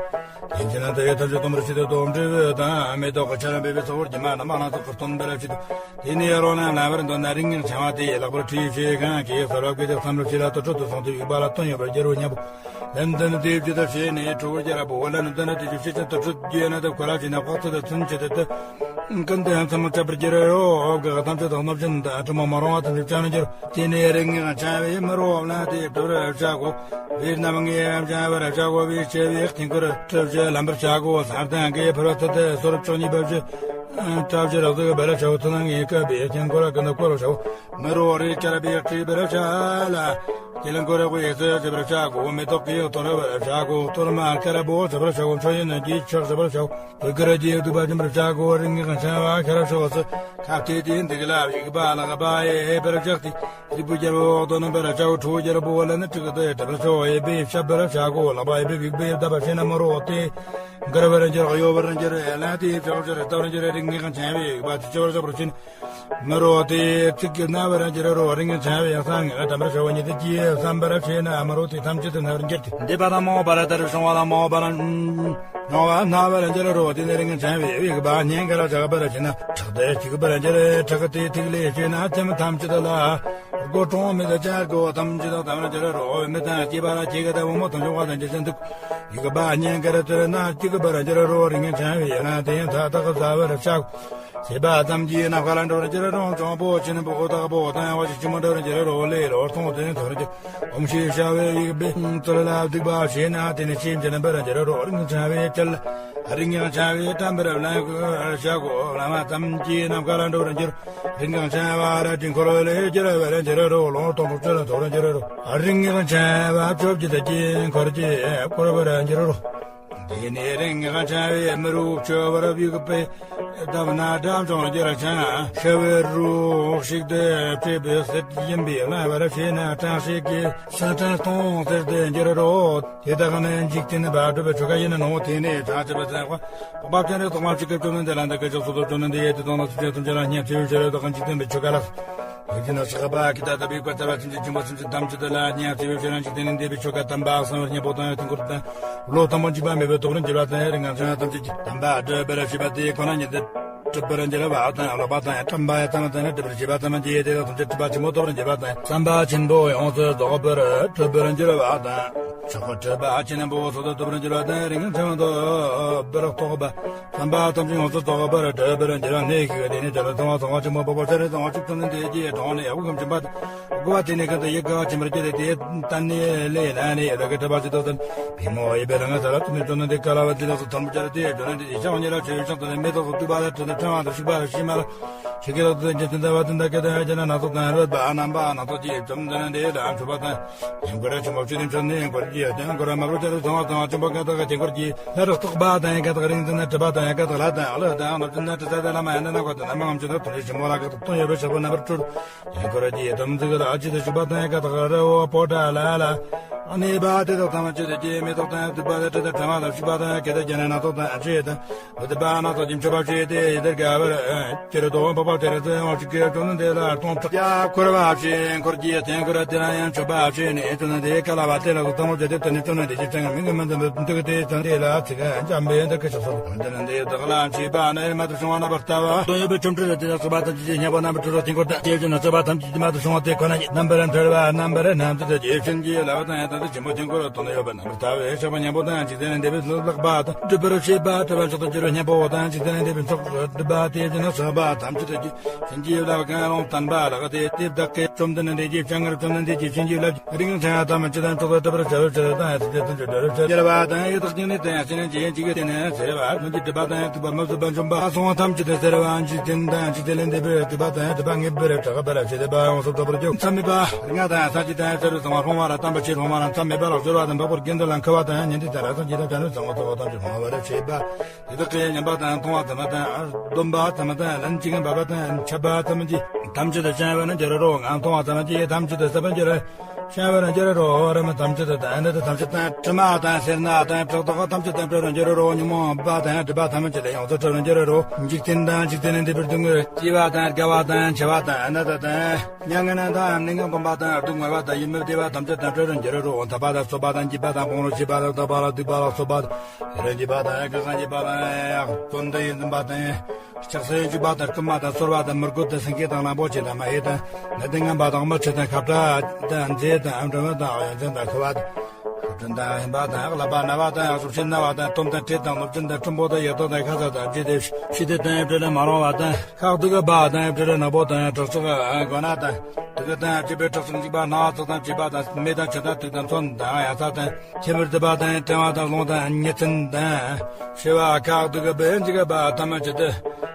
དེ་ཕྱིར་ན་དེ་ཡི་ཐབས་ཀྱིས་སྡོམ་པར་བྱེད་དེ་སྡོམ་འབྲས་བུ་དང་མེ་ཏོག་གི་ཆར་འབེབས་པའི་ཚོགས་ཀྱི་མ་རྣམས་སྣ་ཚོགས་ཀྱིས་སྟོན་པར་བྱེད་དོ། དེ་ནས་རོ་ན་ལ་བར་འདོད་ན་རིག་ངེས་འཆང་བ་དེ་ཡི་ལག་པར་ཁྲིད་བྱེད་གང་གིས་གསོལ་བ་བཀོད་དེ་བསམ་བློ་བྱེད་ལ་དུར་ཁྲོད་དུ་སོང་སྟེ་བིག་པ་ལ་དོན་ཡོད་པར་རྒྱལ་བོ་མཉམ་པོ། ལན་དུ་ནི་དེ་བརྒྱུད་དུ་བྱས་ནས་ཁྲོ་བོ་རྒྱལ་པོ་ལ་ནི་དོན་ནི་དེ་བརྒྱུད་བྱས་ཀྱང་དུར་ཁྲོད་རྒྱུད་ན་དུ་ཁོ་ལ་བྱས་ན་དཔག་ཚད་དུ་ཚུན་ཆད་དུ་ཀུན་ཏུ་ཡང་ཚང་མ་སྐྲག་པར་འགྱུར་རོ། དགག་ཐམས་ཅད་དང་གནོད་སྦྱིན་དང་དྲི་མ་མ་རུང་བ་ཐམས་ཅད་བྱང་ནས་འགྱུར། དེ་ནས་རིག་ངེས་འཆང་བའི་མི་རོ་ལ་དེ་བསྒྲུབ་པར་བྱ་དགོ། བའི་རྣམ་ངེས་འཆང་བར་བྱ་དགོ། བའི་ཆེ་བའི་དཀྱིལ་འཁོར་གྲུབ་ཅིང་ལམ་པར་བྱ་དགོ། སར་དང་གི་ཕུར་བ་ཐུར་དུ་སོར་བཅུ་གཉིས་པ་བཞི་གྲབ་ཅིང་རབ་ཏུ་འབར་བར་བྱའོ། ཚུལ་སྣང་གི་བཀབ་པའི་དཀྱིལ་འཁོར་ཀུན་ཏུ་བསྐོར་བར་བྱའོ། མི་རོ་རེ་བཅར་བའི་བྲིས་པར་བྱ་ལ། དཀྱིལ་འཁོར་དབུས་སུ་བྱེད་པར་བྱ་དགོ། མེ་ཏོག་གིས་གཏོར་བར་བྱ་དགོ། གཏོར་མ་དཀར་པོ་བྱེད་པར་བྱའོ། མཆོད་ཡོན་གྱིས་ཕྱག་བྱེད་པར་བྱའོ། བུ་གར་གྱིས་བདུག་པ་སྦྱིན་པར་བྱ་དགོ། རིག་ངེས་འཆང་བ་ཁ་ར་ཕྱོགས་སུ་ཁ་བལྟས་ཏེ་འདུག་ལ། བིག་པ་ལག་པ་ཡེ་པར་བཅག་སྟེ། རིག་པའི་རྒྱལ་པོ་འོག་ཏུ་ནི་འབར་བྱའོ། ཁྲོ་བོ་རྒྱལ་པོ་ལ་ནི་དྲུག་ཏུ་གྲུབ་པར་བྱའོ། ཡེ་པས་ཕྱབ་པར་བྱ་དགོ། ལག་པ་ཡེ་པས་བིག་པས་བརྡབ་པར་བྱས་ན་མི་རོ་དེ་འགུར་བར་འགྱུར། གཡོ་བར་འགྱུར། ལན་དེ་ཕྱོགས་བཅུར་བརྡབ་པར་འགྱུར། རིག་ངེས་འཆང་བའི་བིག་པ་དེ་ཆེ་བར་བཞག་པར་བྱིན། མི་རོ་དེ་ཚིག་གིས་ན་བར་འགྱུར་རོ། རིག་ངེས་འཆང་བའི་གསང་ངེས་དྲན་པར་བྱའོ། ཉིད་དུ་ཀྱིས་བསམ་པར་བྱས་ན་མི་རོ་དེ་ཐམས་ཅད་དུ་ན་བར་འགྱུར་ཏེ། འདས་པ་དང་མ་འོངས་པ་ལ་ལྟར་བྱུང་བ་དང་མ་འོངས་པ་ལ་མྱོང་བ་ན་བར་འགྱུར་རོ། དེ་ནས་རིག་ངེས་འཆང་བའི་བིག་པ་སྙིང་ག་ལ་བཞག་པར་བྱས་ན་ཁྲག་ཏུ་སྐྱུག་པར་འགྱུར། ཁྲག་དེ་ཐིག་ལེ་བྱས་ན་ཁྱིམ་ཐམས་ཅད་ལ་སྒོ་གྲོང་མི་དང་བཅར་སྒོ་ཐམས་ཅད་དང་ལྡན་པར་འགྱུར་རོ། མི་དང་སྐྱེས་པ་ལ་སྐྱེ་རྒ་དང་བུ་མོ་དང་འབྱུང་བ་དང་ཇི་བཞིན་དུ་བིག་པ་སྙིང་ག་ལ་བཙིར་ན་སྐྱུག་པར་འགྱུར་རོ། རིག་ངེས་འཆང་བའི་ལན་དེ་མཐའ་དག་ཟ་བར་བྱ། བྱས་པ་ཙམ་གྱིས་ནམ་མཁའ་ལ་འགྲོ་བར་འགྱུར་རོ། འབྱུང་པོ་ཆེན་པོ་དག་པོ་དང་ཡང་བ་ཞིག་ཆུ་མོ་འགྲོ་བར་འགྱུར་རོ། ལས་ལོར་མཐོང་དེ་ནི་ཐོར་འགྱུར། ཨོམ་ཞེས་བྱ་བའི་བིག་པའི་ཚུལ་ལ་སྡིག་པ་བྱས་ན་དེ་ནི་ཤེས་བྱེད་ལམ་པར་འགྱུར་རོ། རིག་ངེས་འཆང་བའི་ཅལ། རིག་ངེས་འཆང་བའི་དྲན་པར་ལན་བྱ་དགོ། ལམ་ཙམ་གྱིས་ནམ་མཁའ་ལ་འགྲོ་བར་འགྱུར། རིག་ངེས་འཆང་བ་རལ་གྲིའི་འཁོར་ལོ་ལས་འགྱུར་བར་འགྱུར་རོ། ལོང་སྟོང་ཕྲག་བཅུ་ལ་ཐོར་འགྱུར་རོ། རིག་ངེས་འཆང་བ་བཅོ་བརྒྱད་ཀྱི་འཁོར་གྱིས་བསྐོར་བར་འགྱུར་རོ། དེ་ནས་རིག་ངེས་འཆང་བའི་མི་རོ་བཅོ་བར་བིག་པའི་བརྡབ་ན་དགྲ་བཅོམ་རྒྱལ་འཆང་ཤ་བའི་རོ་ཞིག་ཏུ་བྲིས་པའི་ཟེར་ཡིན་པས་ལན་བར་བྱས་ན་དྲང་ཤེས་ཀྱི་ས་དྲང་སྟོང་ཟེར་ཏེ་འགྱུར་རོ། དེ་དག་ནི་འཇིག་རྟེན་པ་སྒྲུབ་པའི་ཆོ་ག་ཡིན་ནོ། དེ་ནས་ཕྱག་བྱས་པ་ཙམ་པ་པ་ཅན་རེ་ཐོག་མ་གཅིག་གི་བཅོམ་ལྡན་འདས་ལ་འདི་སྐད་ཅེས་སོ། སོ་བཅོམ་ལྡན་འདས་ཡེ་དེ་དང་ན་སུ་ཅན་ཐམས་ཅད་ལ་སྙན་ཆེ་བའི་ཕྱིར་དང་འཇིག་རྟེན་པའི་ཆོ་ག་ལ། ཡོད་ཀྱི་ན་ཤ་ཁ་པ་ཀི་ཏ་ཏ་བི་ཀ་ཏ་ར་ཚིམ་ཅི་ཆེན་པོ་ཚིམ་ཅི་ཐམས་ཅད་ལ་ཉ་ཚེ་བའི་ཤེས་རང་འཇིག་རྟེན་ནས་འདས་པའི་ཆོ་ག་དམ་པ་གསང་བའི་གཉེན་པོ་དང་དུས་འཁོར་དང་བློ་དང་པོ་འཇིག་པ་མེད་པའི་ཐོབ་རིན་གྱི་བ་དང་རིང་ང་ཚང་ཐམས་ཅད་ཀྱི་དམ་པ་སྒྲུབ་པར་བྱེད་པ་དེ་ཁོ་ན་ཉིད་དུ་གྲུབ་པར་འགྱུར་བ་དང་ལོག་པ་དང་དམ་པ་ཡ་ཙམ་དང་ནི་སྒྲུབ་པར་བྱེད་པ་ཙམ་གྱིས་དེ་དག་ཐམས་ཅད་གྲུབ་པ་ཆེན་པོ་ཐོབ་པར་འགྱུར་བ་དང་བསམ་པ་ཆེན་པོ་ཡོངས་སུ་རྫོགས་པར་གྲུབ་པར་འགྱུར་བ་དང་། ཆོག་གྲུབ་པ་ཆེན་པོ་སོ་སོ་ཐོབ་པར་འགྱུར་བ་དང་རིང་ཐུང་དུ་པར་རྟོགས་པ། བསམ་པ་ཐམས་ཅད་ཡོངས་སུ་རྫོགས་པར་གྲུབ་པར་འགྱུར་བ་ནི་ཤིག་དེ་ནི་དེ་ལ་ཚང་བ་ཚང་བ་ཆེན་པོ་འཕགས་པ་སྤྱན་རས་གཟིགས་དབང་ཕྱུག་ཐུབ་ནི་འདི་ཀྱི་གྲོང་ནས་ཡག་པོ་གམ་ཆེན་པ་དགུ་བ་དེ་ནི་ཀུན་ཏུ་ཡིད་དགའ་བ་ཆེན་པོར་གྱུར་ཏེ་དེ་ལྟ་ནི་ལས་ལ་ནི་ཡོད་དགའ་གྲུབ་པ་ཇི་ལྟར་བསམ་པའི་མོ་ཡིད་པའི་ལ་ང་ས་ལ་ཐུབ་ནི་ཅོ་ནི་འདི་ཀ་ལ་བ་འདི་ལགས་སུ་ཐོན་པོ་སྦྱར་ཏེ་ཅོ་ནི་འདི་ཡིད་ཆགས་ཉེ་ར་ཆོས་ཡོད་ཆགས་དང་མེ་ཏོག་སུ་བཏུས་པ་ལ་དྲི་དང་ཕྲེང་བ་དང་ཤུག་པ་ལ་ཤི་མ་ལ་ཆོས་ཀྱི་ལག་ཏུ་འཛིན་ཅིང་དུ་འདའ་བ་དུ་འདའ་སྐད་དང་ཡང་ཅི་ན་སྣ་ཚོགས་དང་རོལ་པ་རྣམ་པ་སྣ་ཚོགས་ཀྱིས་བཅོམ་ལྡན་འདས་ལ་མཆོད་པ་དང་། ཡང་སྐོར་ཆེན་པོ་ཆོས་དང་མཆོད་ནས་སྐོར་གྱི་ཡོད་དང་སྐོར་མ་སྐོར་ཅན་དུ་ཚང་བ་ཚང་བ་ཆེན་པོ་ཀ་དག་གི་སྐོར་གྱི་ལྷ་རུ་རྟོག་པ་དང་ཡང་ཀ་དག་རིང་ཚུན་ན་གྲུབ་པ་དང་ཡང་ཀ་དག་ལྷ་དང་ཀླུ་དང་ནོར་ཅན་དང་དྲི་ཟ་དང་བླ་མ་ཡང་དང་ན་ཀོ་དང་ན་མ་ངམ་ཆུ་དང་དུ་རེ་ཆེན་པོ་ལ་ཀ་དག་སྟོང་ཡོད་པའི་ཞག་པོ་རྣམ་པར་སྤྲོ། ཡང་སྐོར་གྱི་དམ་ཚིག་ལ་ཅི་དུ་ཞུགས་པ་དང་ཡང་ཀ་དག་རི་བོ་པོ་ཏ་ལ་ལ། ཨ་ནི་པ་དེ་དག་ཐམས་ཅད་དུ་སྐྱེ་མེ་ཏོག་དང་དུད་པ་དང་དྲི་དང་ཕྲེང་བ་དང་ཤུག་པ་དང་སྐད་དང་རྒྱ་ནི་སྣ་ཚོགས་དང་ཨ་ཅེ་དང་། འོ་དེ་པ་ན་ཚོགས་ཀྱི་མཆོད་པ་བྱས་ཏེ་ཡི་དེར་དགའ་བར་ཅེར་དོ་འཕགས་པ་དེར་ཚེ་འོ་ཅིག་གིས་བཅོམ་ལྡན་འདས་ལ་སྟོང་ཕྲག་བརྒྱ་འཁོར་བ་བྱས་འཁོར་གྱི་དེ་འཁོར་དེ་རང་ཡང་མཆོད་པ་བྱས་ནས་བཅོམ་ལྡན་འདས་བཀའ་ལ་བ་དེ་ལ་གཟུགས་ཐང་མོ་བྱས་ཏེ་དེ་ནི་བཅོམ་ལྡན་འདས་ཀྱི་སྤྱན་སྔར་མི་མངོན་མ་དམ་པའི་འདུག་སྟེ་བཅོམ་ལྡན་འདས་ལ་ཚིག་འཇམ་པའི་འདུག་གི་ཞུ་སོ། བཅོམ་ལྡན་འདས་བདག་ལ་མཆིས་པ་ནི་མ་དུ་བྱུང་བ་རྣམ་པར་ལྟ་བ་དོན་ཡོད་པའི་ཆོ་འཕྲུལ་དེ་ལ་སོགས་པ་ཐམས་ཅད་ཀྱི་བསྙེན་པ་རྣམ་པར་གྲོལ་བའི་དཀྱིལ་འཁོར་དང་དེ་བཞིན་དུ་སོགས་པ་ཐམས་ཅད་ཀྱི་མ་དུ་བྱུང་བ་དེ་ཁོ་ན་ཉིད་རྣམ་པར་གྲོལ་བ་རྣམ་པར་སྣང་མཛད་དེ་རྗེས་ཕྱིན་གྱི་ལ་བ་དང་ཡང་དག་ཏུ་ཆེན་པོ་དཀྱིལ་འཁོར་དོན་ཡོད་པ་རྣམ་པར་ལྟ་བའི་ཕྱག་པ་སྙིང་པོ་དང་འཇིག་རྟེན་ལས་འདས་པའི་ལྷག་པ་དང་སྒྲུབ་པར་བྱེད་པ་གྲུབ་པ་མཆོག་ཏུ་གྱུར་པའི་སྙིང་པོ་དང་འཇིག་རྟེན་ལས་འདས་པའི་མཆོག་སྒྲུབ་པ་དེ་བཞིན་དུ་སོགས་པ་ཐམས་ཅད་ཀྱི་བྱིན་གྱིས་བརླབས་ཀྱང་རུང་བསྟན་པ་ལགས་ཏེ། དེ་བདག་གིས་བཅོམ་ལྡན་འདས་ཀྱི་སྤྱན་སྔར་བཅོམ་ལྡན་འདས་ཀྱི་བྱིན་གྱིས་བརླབས་རིང་ཚང་ཐམས་ཅད་དང་ཚོགས་པ་གྲུབ་པར་བྱ་བའི་ཕྱིར་དང་ཡང་སྲིད་དེ་ཐམས་ཅད་འགྲོ་བའི་ཕྱིར། རྒྱལ་བ་དང་ཡི་དྭགས་སྤྱན་རས་གཟིགས་དང་སྤྱན་རས་གཟིགས་ཀྱི་སྤྱན་ནི་ཟེར་བ་ཀུན་གྱིས་སྒྲུབ་པ་དང་ཐུབ་པ་མི་བཟོད་པ་འཇོམས་པ་སོགས་ཐམས་ཅད་དང་ཟེར་བ་འཇིག་རྟེན་དང་འཇིག་རྟེན་ལས་འདས་པའི་སྒྲུབ་པ་དང་སྒྲུབ་པ་ངེས་པར་དྲག་པར་བྱེད་པ་ཡོངས་སུ་རྫོགས་པར་འཇུག་མཚམས་མེད་པ་ལྔ་དང་ས་བཅུ་དང་ས་རུ་ཚང་བ་སློང་བ་ར་དམ་པ་ཆོས་སློང་བ་ར་མཚམས་མེད་པ་ལ་སྦྱོར་བ་དང་འཕགས་པོར་དགེ་འདུན་ལ་མཁས་པ་དང་ཉན་ཐོས་དང་ར་སངས་རྒྱས་དང་བྱང་ཆུབ་སེམས་དཔའ་ཚང་བ་ཚང་བ་ཐམས་ཅད་སློང་བར་བྱེད་པ། དེ་དག་གིས་ཉན་པ་དང་མཐོང་བ་ཙམ་དང་སྡོམ་པ་ཙམ་དང་ལན་གཅིག་འབབ་པ་དང་འཆབ་པ་ཙམ་གྱིས་ཐམས་ཅད་དུ་བཤད་པར་འགྱུར་རོ། ང་མཐོང་བ་ཙམ་གྱིས་ཐམས་ཅད་དུ་གསལ་བར་འགྱུར། བཤད་པར་འགྱུར་རོ། རིམ་ཐམས་ཅད་དུ་དང་ནད་ཐམས་ཅད་དང་དྲི་མ་དང་སེར་སྣ་དང་ཕྲག་དོག་ཐམས་ཅད་དང་བྲལ་བར་འགྱུར་རོ། ཉོན་མོངས་པ་དང་སྒྲིབ་པ་ཐམས་ཅད་ཡོངས་སུ་བྲལ་བར་འགྱུར་རོ། འཇིག་རྟེན་དང་འཇིག་རྟེན་ལས་འདས་པའི་སྡུག་བསྔལ་སྐྱེ་བ་དང་རྒ་བ་དང་འཆི་བ་དང་ཨ་ནད་དང་མྱ་ངན་དང་གནས་ངན་སྡུག་བསྔལ་བ་དང་ཡིད་མི་བདེ་བ་ཐམས་ཅད་དང་བྲལ་བར་འགྱུར་རོ། འཐབ་པ་དང་རྩོད་པ་དང་འཇིགས་པ་དང་དཔུང་རོགས་བྱེད་པ་དང་བརྡབ་པ་ལ་གཏུག་པ་ལ་སོགས་པ་དང་། ཡི་རང་རྒྱས་པ་དང་ཡང་གང་གང་རྒྱས་པ་དང་ཡང་བརྩོན་འགྲུས་ཡིད་འཛིན་པ་དང་ཡང་ལྕགས་སྲེག་འཇུག་པ་དང་རྐུན་མ་དང་གསོར་བ་དང་མི་རྒོད་དང་སེང་གེ་དང་གླང་པོ་ཆེ་དང་མ་ཧེ་དང་ནད་དང་ངན་པ་དང་དམག་ཆེ་དང་ཁ་བྲལ་དང་མཛེ་དང་འབྲུམ་དང་གཡང་ཅན་དང་ཁུ་བ་དང་ཁ་བྲལ་དང་ཧན་པ་དང་ལག་པ་ན་བ་དང་གཟུགས་ཆེན་ན་བ་དང་གཏུམ་དང་བཀྲེས་དང་ནུབ་ཅན་དང་ཁྲིམས་པོ་དང་ཡག་ཐོག་དང་ཁ་ཚ་དང་ལྕེ་དེ་ཕྱི་དེ་དང་བྲེལ་ལ་མ་རུང་བ་དང་ཁག་སྡུག་གི་བ་དང་བྲེལ་ལ་ནག་པོ་དང་དྲག་ཤོས་དགོས་ན་དང་དུག་གི་དང་བཅས་པའི་དྲག་ཤོས་འཇིགས་པ་ན་བ་ཚོགས་དང་བཅས་པ་དང་མེ་དང་ཆུ་དང་དུག་དང་མཚོན་དང་ཡ་ཚ་དང་། ཁྱད་པར་དུ་བ་དང་ཕྲེང་བ་དང་རླུང་དང་གཉིད་ཚན་དང་། ཤི་བ་ཁག་སྡུག་གི་བུ་འཇིགས་པ་ཐམས་ཅད་དུ།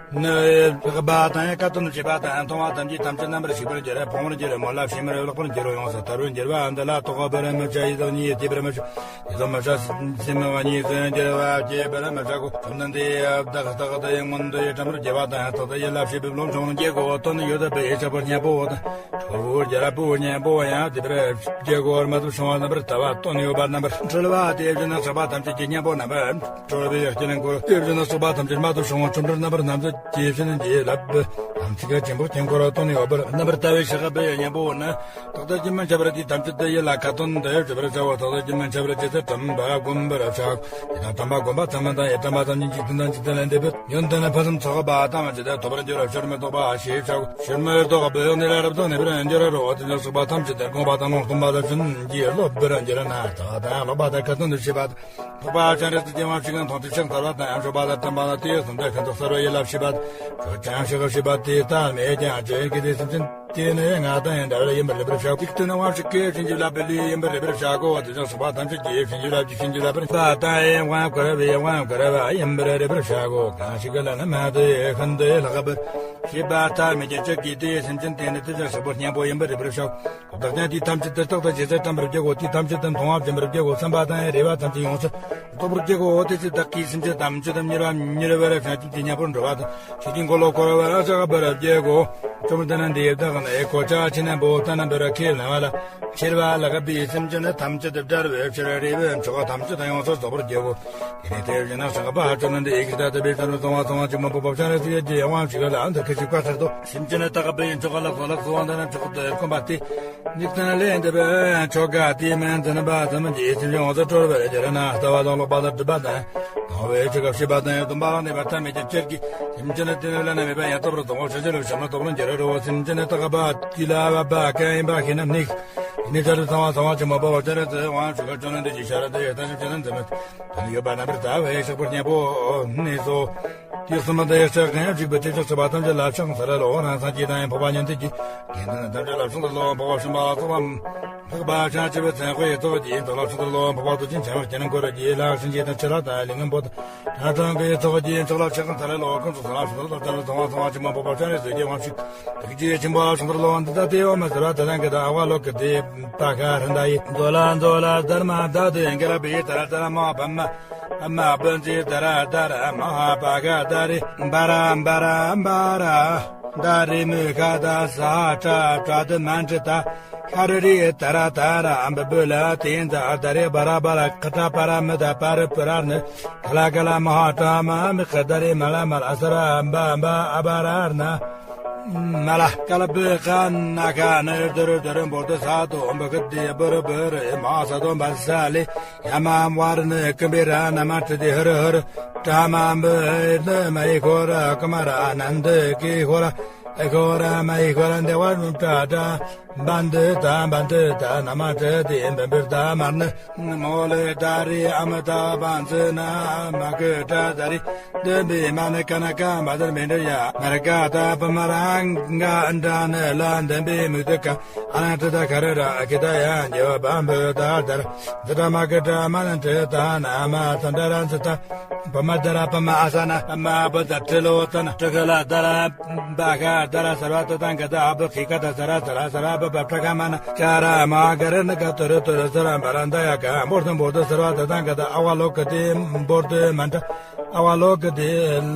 ནི་ལྷག་པ་དང་ཁ་ཏོན་བྱེད་པ་དང་མཐོང་བ་ཐམས་ཅད་ཐམས་ཅད་རྣམ་པར་ཤེས་པར་འགྱུར། ཕུང་བར་འགྱུར། མོ་ལ་ཕྱི་མར་ལྷག་པར་འགྱུར། ཡོངས་སུ་ཐར་བར་འགྱུར་བ་འདི་ལ་ཐོགས་པར་མི་བྱ། ཡི་དྭགས་གཉིས་སྐྱེ་བར་མི་བྱ། ཡི་དྭགས་མི་བྱ། སྲིན་མོ་གཉིས་སུ་འགྱུར་བ་སྐྱེ་བར་མི་བྱ་གོ། བཅོམ་ལྡན་འདས་བདག་རྟག་ཏུ་ཡིད་མངོན་དུ་ཡི་དམ་པར་བགྱི་བ་དང་རྟག་ཏུ་ཡིད་ལ་བྱེད་པའི་བློ་འཆང་སྐྱེ་དགོས། དོན་ཡོད་པའི་ཤེས་པ་སྙན་པོ་དང་། ཁྲོ་བོ་རྒྱལ་པོ་སྙན་པོ་ཡང་དེ་པར་སྐྱེ་དགོས། མ་དུ་བྱུང་བ་རྣམ་པར་ལྟ་བ་དོན་ཡོད་པ་རྣམ་པར་གྲོལ་བ་དེ་བཞིན་གཤེགས་པ་ཐམས་ཅད་ཀྱི་སྙན་པོ་རྣམ་པར་གྲོལ་བའི་དཀྱིལ་འཁོར་དེ་བཞིན་གཤེགས་པ་ཐམས་ཅད་མ་དུ་བྱུང་བ་ཆོ་འཕྲུལ་རྣམ་པར་སྣང་མཛད་ཀྱི་བྱིན་གྱིས་བརླབས་ཐམས་ཅད་ཀྱི་ཆེན་པོ་དཀྱིལ་འཁོར་དོན་ཡོད་པར་རྣམ་པར་ལྟ་བའི་ཤེས་པའི་སྙན་པོ་ནི། རྟག་ཏུ་སྒྱུ་མ་མཆིས་པར་དེ་ཐམས་ཅད་དུ་ཡིད་ལ་ཁ་ཏོན་དུ་བྱེད་པར་བྱའོ། རྟག་ཏུ་སྒྱུ་མ་མཆིས་པར་ཇི་ལྟར་དམ་པ་བསྒོམ་པར་བྱའོ། ཡི་དམ་དམ་པ་བསྒོམ་པ་ཙམ་དང་ཡི་དམ་པ་ཐམས་ཅད་འཇིག་རྟེན་དང་འཇིག་རྟེན་ལས་འདས་པའི་ཡོན་ཏན་ཕུན་སུམ་ཚོགས་པ་ཐམས་ཅད་ཐོབ་པར་འགྱུར་རོ། ཕྱིར་མི་ལྡོག་པ་ཕྱིར་མི་ལྡོག་པ་ཡང་ནི་ལས་རབ་ཏུ་གནས་པར་འགྱུར་རོ། དེ་ལ་སོགས་པ་ཐམས་ཅད་དུ་དགོངས་པ་དང་ལུང་སྟོན་པ་དང་བྱིན་གྱིས་རློབ་པར་འགྱུར་ན། རྟག་དང་ལོག་པ་དང་ཁ་ཏོན་དུ་བྱེད་པ་དང་འཕགས་པ་སྤྱན་རས་གཟིགས་ཀྱི་དབང་ཕྱུག་གི་མཐོང་ཐོས་ཕྱག་འཚལ་བ་དང་ཡང་མཆོད་པ་དང་བསྟན་པ་དང་དེ་གསུམ་དང་ཤིན་ཏུ་གསལ་བར་ཡིད་ལ་བྱེད་པ་དང་མཆོད་ཅིང་ཕྱག་བྱེད་པ་དེ་ལྟར་མེད་ཀྱང་ཅི་ཡིན་གྱི་དེ་སེམས་ཅན་དེ་ནི་ང་དང་ཡང་འདྲ་བར་ཡིན་པར་རིག་པར་བྱའོ། འཇིག་རྟེན་དབང་ཕྱུག་གིས་བྱིན་གྱིས་བརླབས་པའི་ལུས་ཡིན་པར་རིག་པར་བྱ་དགོས། དེ་ལ་སོགས་པ་ཐམས་ཅད་ཀྱིས་བྱིན་གྱིས་བརླབས་ཀྱི་བྱིན་གྱིས་བརླབས་པར་བྱེད་པ་དང་ཡང་དབང་བསྐུར་བའི་དབང་བསྐུར་བ་ཡིན་པར་རིག་པར་བྱ་དགོས། གང་ཞིག་ལ་ནི་མ་དེ་ཤིན་ཏུ་ལྷག་པར་བྱེད་པ་ལྟར་མི་བྱེད་ཅིག་གིས་དེའི་སེམས་ཅན་དེ་ནི་དེ་ལ་སོགས་པའི་གཉེན་པོ་ཡིན་པར་རིག་པར་བྱའོ། བདག་ཀྱང་དེ་ཐམས་ཅད་དུ་རྟག་ཏུ་ཇི་སྲིད་བཀྲམ་པར་བགྱིའོ། དེ་ཐམས་ཅད་དུ་མཐོང་བ་བྱིན་པར་བགྱིའོ། བསམ་པ་དང་རེ་བ་ཐམས་ཅད་ཡོངས་སུ་རྫོགས་པར་བགྱིའོ། དེ་ཚེ་བདག་གིས་སེམས་ཅན་ཐམས་ཅད་དུ་མྱུར་བ་མྱུར་བར་སེམས་ཅན་གཉེན་པོར་འགྲོ་བ་དང་ཆོས་ཀྱི་འཁོར་ལོ་བསྐོར་བར་བྱ་བར་བགྱིའོ། བཅོམ་ལྡན་འདས་བདག་ནི་གོ་ཆ་ཆེ་ན་བོ་ཏ་ན་བི་ར་ཁས་ལེན་པ་ལ། ཆེར་བ་ལ་ག་པའི་སེམས་ཅན་ཐམས་ཅད་བསྒྲལ་བའི་ཕྱིར་རི་བོའི་མཆོག་ཐམས་ཅད་ཡོངས་སུ་རྫོགས་པར་བགྱིའོ། དེ་ནས་དེ་བཞིན་ན་སེམས་དཔའ་བཅོམ་ལྡན་འདས་ཀྱིས་ད་ལྟ་བའི་ཚུལ་དུ་གསང་བ་གསང་བ་ཆེན་པོ་འཕགས་པ་སྤྱན་རས་གཟིགས་ཀྱི་དབང་ཕྱུག་ལ་འདི་སྐད་ཅེས་བཀའ་སྩལ་ཏོ། སེམས་ཅན་དག་པའི་མཆོག་ལ་སོགས་ལ་གསོལ་བ་འདེབས་ན་མཆོག་ཏུ་བསྐོམ་པ་སྟེ། ཉིད་དང་ལས་འདས་པའི་ཆོ་ག་དེས་སྨན་འཛིན་པ་ཐམས་ཅད་སེམས་ཅན་ཡོངས་སུ་གྲོལ་བར་འགྱུར་ན། ལྟ་བ་དང་ཀློག་པ་དང་སྒྲུབ་པ་དང་། སྣང་བའི་ཆོས་སྐབས་ཤེས་པ་དང་སྡོམ་པ་ལ་གནས་པ་ཐ་མལ་གྱི་ཕྱིར་གྱིས་སེམས་ཅན་དེ་ནི་བླ་ན་མེད་པ་ཡང་དག་པར་རྫོགས་པར་ཤེས་བྱ་ལ་བྱམས་ན་སྟོབས་ལ་འགྱུར་རོ། སེམས་ཅན་དག་པ་དེ་ལ་བབ་པ་གང་ཡིན་པ་ཤེས་ན་ནི། དེ་ནི་ལྟར་གསང་བ་གསང་བ་ཆེན་པོ་འཕགས་པ་སྤྱན་རས་གཟིགས་དབང་ཕྱུག་གིས་བཅོམ་ལྡན་འདས་ཀྱི་ཞལ་རས་དེ་ཡི་ལྟ་ཞིབ་བྱས་ན་འཛིན་མེད་དོན་ཡོད་པ་རྣམ་པར་ལྟ་བས་ཞིག་པར་སྙམ་པོ་གནས་སོ། དུས་གསུམ་དུ་ཡང་ཕྱག་གང་ཡང་འཇིག་པའི་དེ་ཕྱག་ཕྱི་པ་ཐམས་ཅད་ལ་ཕྱག་འཚལ་ལོ། རང་སངས་རྒྱས་དང་འཕགས་པ་མཉན་ཡོད་ཀྱི་དགེ་འདུན་ཐམས་ཅད་ལ་ཕྱག་འཚལ་ལོ། འཕགས་པ་སྤྱན་རས་གཟིགས་ལ་ཕྱག་འཚལ་ལོ། འཕགས་པ་བྱང་ཆུབ་པའི་སེམས་དཔའི་ཚོགས་ཀྱི་ཚོགས་ལ་ཕྱག་འཚལ་ལོ། འཕགས་པ་མཐུ་ཆེན་འཆང་བའི་རྒྱལ་མགོན་གྱི་ལྷ་སྲིན་རྗེ་དང་ཕྱི་ལྷ་དང་ལས་མགོན་པོ་དང་། དྲང་སྲོང་གི་ཚོགས་ཀྱི་ཚོགས་ལ་ཕྱག་འཚལ་ལོ། ཁོང་ཚོ་ཚང་མ་ཕྱག་འཚལ་ལོ། ཚང་མ་ཚང་མ་ཆེན་མོ་འཕགས་པ་སྤྱན་རས་གཟིགས་ཀྱི་དབང་ཕྱུག་ཐུགས་རྗེ་ཆེན་པོ་ལ་ཕྱག་འཚལ་ལོ། འདི་ལྟ་སྟེ་འོ་མ་ཟེར་བ་དེ་དང་གི་དང་ཨ་བ་ལོ་གི་དེ་ད་ག་ར་འདའ་ཡི་མཛོ་ལ་མཛོ་ལ་དར་མ་ད་དུ་ཡང་ག་ར་བི་ཡི་ད་ར་ད་ར་མ་བ་མ། ཨ་མ་བུ་འཛི་ད་ར་ད་ར་མ་ཧ་པ་ག་ད་རི་འབའ་ར་འབའ་ར་འབའ་ར། ད་རི་མུ་ཁ་ད་ས་ཏྲ་ཏྲ་དུ་མན་ཏྲི་ད། ཤ་རི་རི་ད་ར་ད་ར་འབུ་འབུ་ལ་དེ་ད་ད་རི་བ་ར་བ་ར་ཁ་ཏྲ་པ་ར་མི་ད་པ་རི་པུ་ར་ནི། ག་ལ་ག་ལ་མ་ཧ་ཏྲ་མ་མི་ཁ་ད་རི་མ་ལ་མ་ལ་ས་ར་འབའ་འབའ་ཨ་བ་ར་ན། མ་ལ་ཀ་ལ་བུ་ཁ་ན་ཁ་ནི་དུ་རུ་དུ་རུ་འབོ་དུ་ས་དོ་འབུ་ཁི་དི་བུ་རུ་བུ་རུ་མ་ས་དོ་འབ་ས་ལི། ཡ་མ་བ་རུ་ནི་ཀི་བི་ར་ན་མ་ཏི་དི་ཧུ་རུ་ཧུ་རུ། ཏྲ་མ་འབུ་ནི་མ་ཡི་ཁོ་ར་ཀུ་མ་ར་ཨ་ནན་དི་ཀི་ཧོ་ར་ཨེ་ཁོ་ར་མ་ཡི་ཁོ་ར་འདེ་བ་རུ་ཏྲ་ཏྲ། བན་དུ་ད་བན་དུ་ད་ན་མ་ཏི་དི་འབུ་འབུ་ད་མ་ནི། མོ་ལེ་ད་རི་ཨ་མ་ད་བན་ཙི་ན་མ་ཀི་ཏྲ་ད་རི། དུ་བི་མ་ནི་ཀ་ན་ཀ་མ་དུ་མི་འདྲ་ཡ། མ་ར་ཀ་ད་པ་མ་རང་ག་འདྲ་ནི་ལ་འདུན་པའི་མུ་དུ་ཀ། ཨ་ན་ཏི་ད་ཁ་རི་ར་ཨ་ཀི་ད་ཡ་འཇེ་བ་བམ་བུ་ད་དར། ཛི་ད་མ་ཀི་ད་མ་ན་ཏི་ད་ན་མ་ད་འདྲ་ར་ཛི་ད། པ་མ་ད་ར་པ་མ་ཨ་ས་ན་པ་མ་བུ་ད་ཏི་ལོ་ད་ན་ཏི་ཁ་ལ་ད་ར། བ་ག་ད་ར་ས་ར་ད་ད་ག་ད་ཨ་བུ་ཁི་ཀ་ད་ས་ར་ས་ར་ས་ར་བུ་བ་ཏྲ་ག་མ་ན་ཅ་ར་མ་ག་ར་ན་ག་ཏུ་རུ་ཏུ་རུ་ས་ར་བ་ར་འདའ་ཡ་ག་འབོར་དུ་འབོར་དུ་ས་ར་ད་ད་ག་ད་ཨ་བ་ལོ་ག་དེ་འབོར་དུ་མ་འདྲ། ཨ་བ་ལོ་ག་དེ་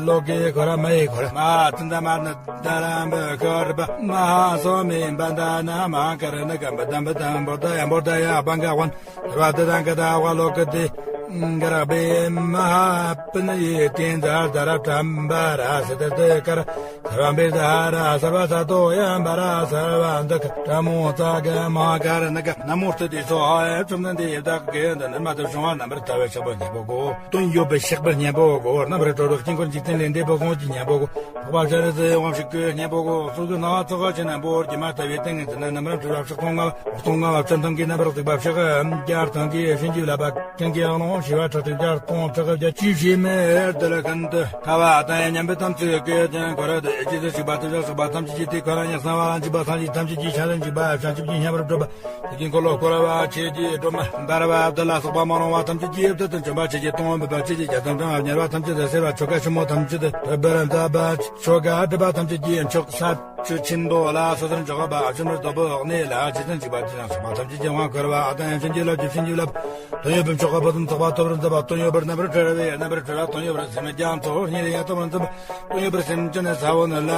ལོ་གེ་ཁོ་ར་མ་ཡེ་ཁོ་ར་མ་ཙི་ད་མ་ན་ད་ར་བུ་ཁོ་ར་བ་མ་ཧ་སོ་མི་བ་ད་ན་མ་ག་ར་ན་ག་བ་ད་བ་ད་འབོར་ད་ཡ་འབོར་ད་ཡ་བ་ག་བ་ན། ར་ཏི་དང་ག་ད་བ་ལོ་ག་དེ། ག་ར་བེ་མ་ཧ་པི་ནི་ཡེ་ཏེན་ཛ་ད་ར་ཏྲམ་བ་ར་སི་ཏ་ཏི་ཀ་ར་ས་ར་བེ་ཛ་ཧ་ར་ས་བ་ས་ཏོ་ཡ་བ་ར་ས་བ་འདི་ཀ་ཏྲ་མོ་ཙ་ག་མ་ཧ་ག་ར་ན་ག་ན་མོ་སྟི་དེ་སོ་ཧ་ཡ་བཅོམ་ལྡན་འདས་ཡི་བདག་གི་འདི་ནི་མ་ཏི་བྱུང་བ་རྣམ་པར་ལྟ་བའི་ཕྱག་པ་སྙིང་པོ་གོ། དོན་ཡོད་པའི་ཕྱག་པ་སྙིང་པོ་གོ། རྣམ་པར་གྲོལ་བའི་དཀྱིལ་འཁོར་འཇིག་རྟེན་ལས་འདས་པའི་དབང་གི་སྙིང་པོ་གོ། འཕགས་པ་སྤྱན་རས་གཟིགས་དབང་ཕྱུག་གི་སྙིང་པོ་གོ། སོ་སོའི་སྣང་བ་ཚོགས་པ་ཆེན་པོ་དགྱེས་མ་ལྟ་བུའི་ཏིང་ངེ་འཛིན་ལ་རྣམ་པར་གྲོལ་བ་ཕྱག་སྟོང་ལྔ་བ། སྟོང་ལྔ་བ་བཅུ་ཐམ་གྱིས་རྣམ་པར་གཟིགས་པ་ཕྱག་བརྒྱ་ཐམ་གྱིས་བྱིན་གྱིས་བརླབས་པ། ཀུན་གྱི་ཀློང་བྱེ་བ་ཁྲག་ཁྲིག་བརྒྱ་སྟོང་ཕྲག་བརྒྱ་བཅུ་བཞི་མའི་རྡུལ་ཀུན་ཏུ་ཕྲ་བ་དང་མཉམ་པའི་དམ་ཚིག་གིས་ཀྱང་འཁོར་དུ་རྗེས་སུ་ཞུགས་པ་དེ་ཕྱག་བསགས་པ་ཐམས་ཅད་ཀྱིས་དེ་ཁོ་ན་ཉིད་གསང་བ་ལ་འཇུག་པ་སངས་རྒྱས་ཐམས་ཅད་ཀྱི་ཞལ་ལ་འཇུག་པ་བྱང་ཆུབ་ཀྱི་སྙིང་པོར་གྲུབ་པ། དེ་ཀུན་འཁོར་ལོ་བསྐོར་བ་ཆོས་ཀྱི་སྒྲོན་མ་འབར་བ་བདུད་ལ་སོགས་པ་མ་རུངས་པ་ཐམས་ཅད་ཀྱི་ཡུལ་དུ་འཇོམས་པ་ཆོས་ཀྱི་གཏོར་མ་འབུལ་བ་ཆོས་ཀྱི་རྒྱ་མཚོ་འཕྲེང་བ་ཉེ་བ་ཐམས་ཅད་དུ་སེལ་བ་ཆོ་ག་ཆེན་མོ་ཐམས་ཅད་དུ་སྒྲུབ་པར་མཛད་པ་ཆོ་ག་སྒྲུབ་པ་ཐམས་ཅད་ཀྱི་མཆོག་ས་བཅུད་ཆེན་པོ་ལ་སོ་སོར་འཇོག་པ་ཆེན་པོར་རྫོགས་པའི་འོག་གནས་ལ་རྗེ་བཙུན་འཇུག་པ་དེ་ཡང་སོགས་པ་ཐམས་ཅད་ཀྱི་དབང་བསྐུར་བ་ཨ་ཏང་ཡང་བྱིན་གྱིས་བརླབ་ཀྱི་བྱིན་གྱིས་བརླབ། དོན་ཡོད་པའི་མཆོག་གི་ཕུན་སུམ་ཚོགས་པ་ཐོབ་པར་མཛད་པ། དོན་ཡོད་པར་རྣམ་པར་གྲོལ་བའི་རྣམ་པར་གྲོལ་བ། དོན་ཡོད་པར་སེམས་རྒྱ་མཚོ་སྙེད་ཡང་ཐོབ་པར་མཛད་པ། དོན་ཡོད་པར་སེམས་ཅན་ས་བོན་ལ་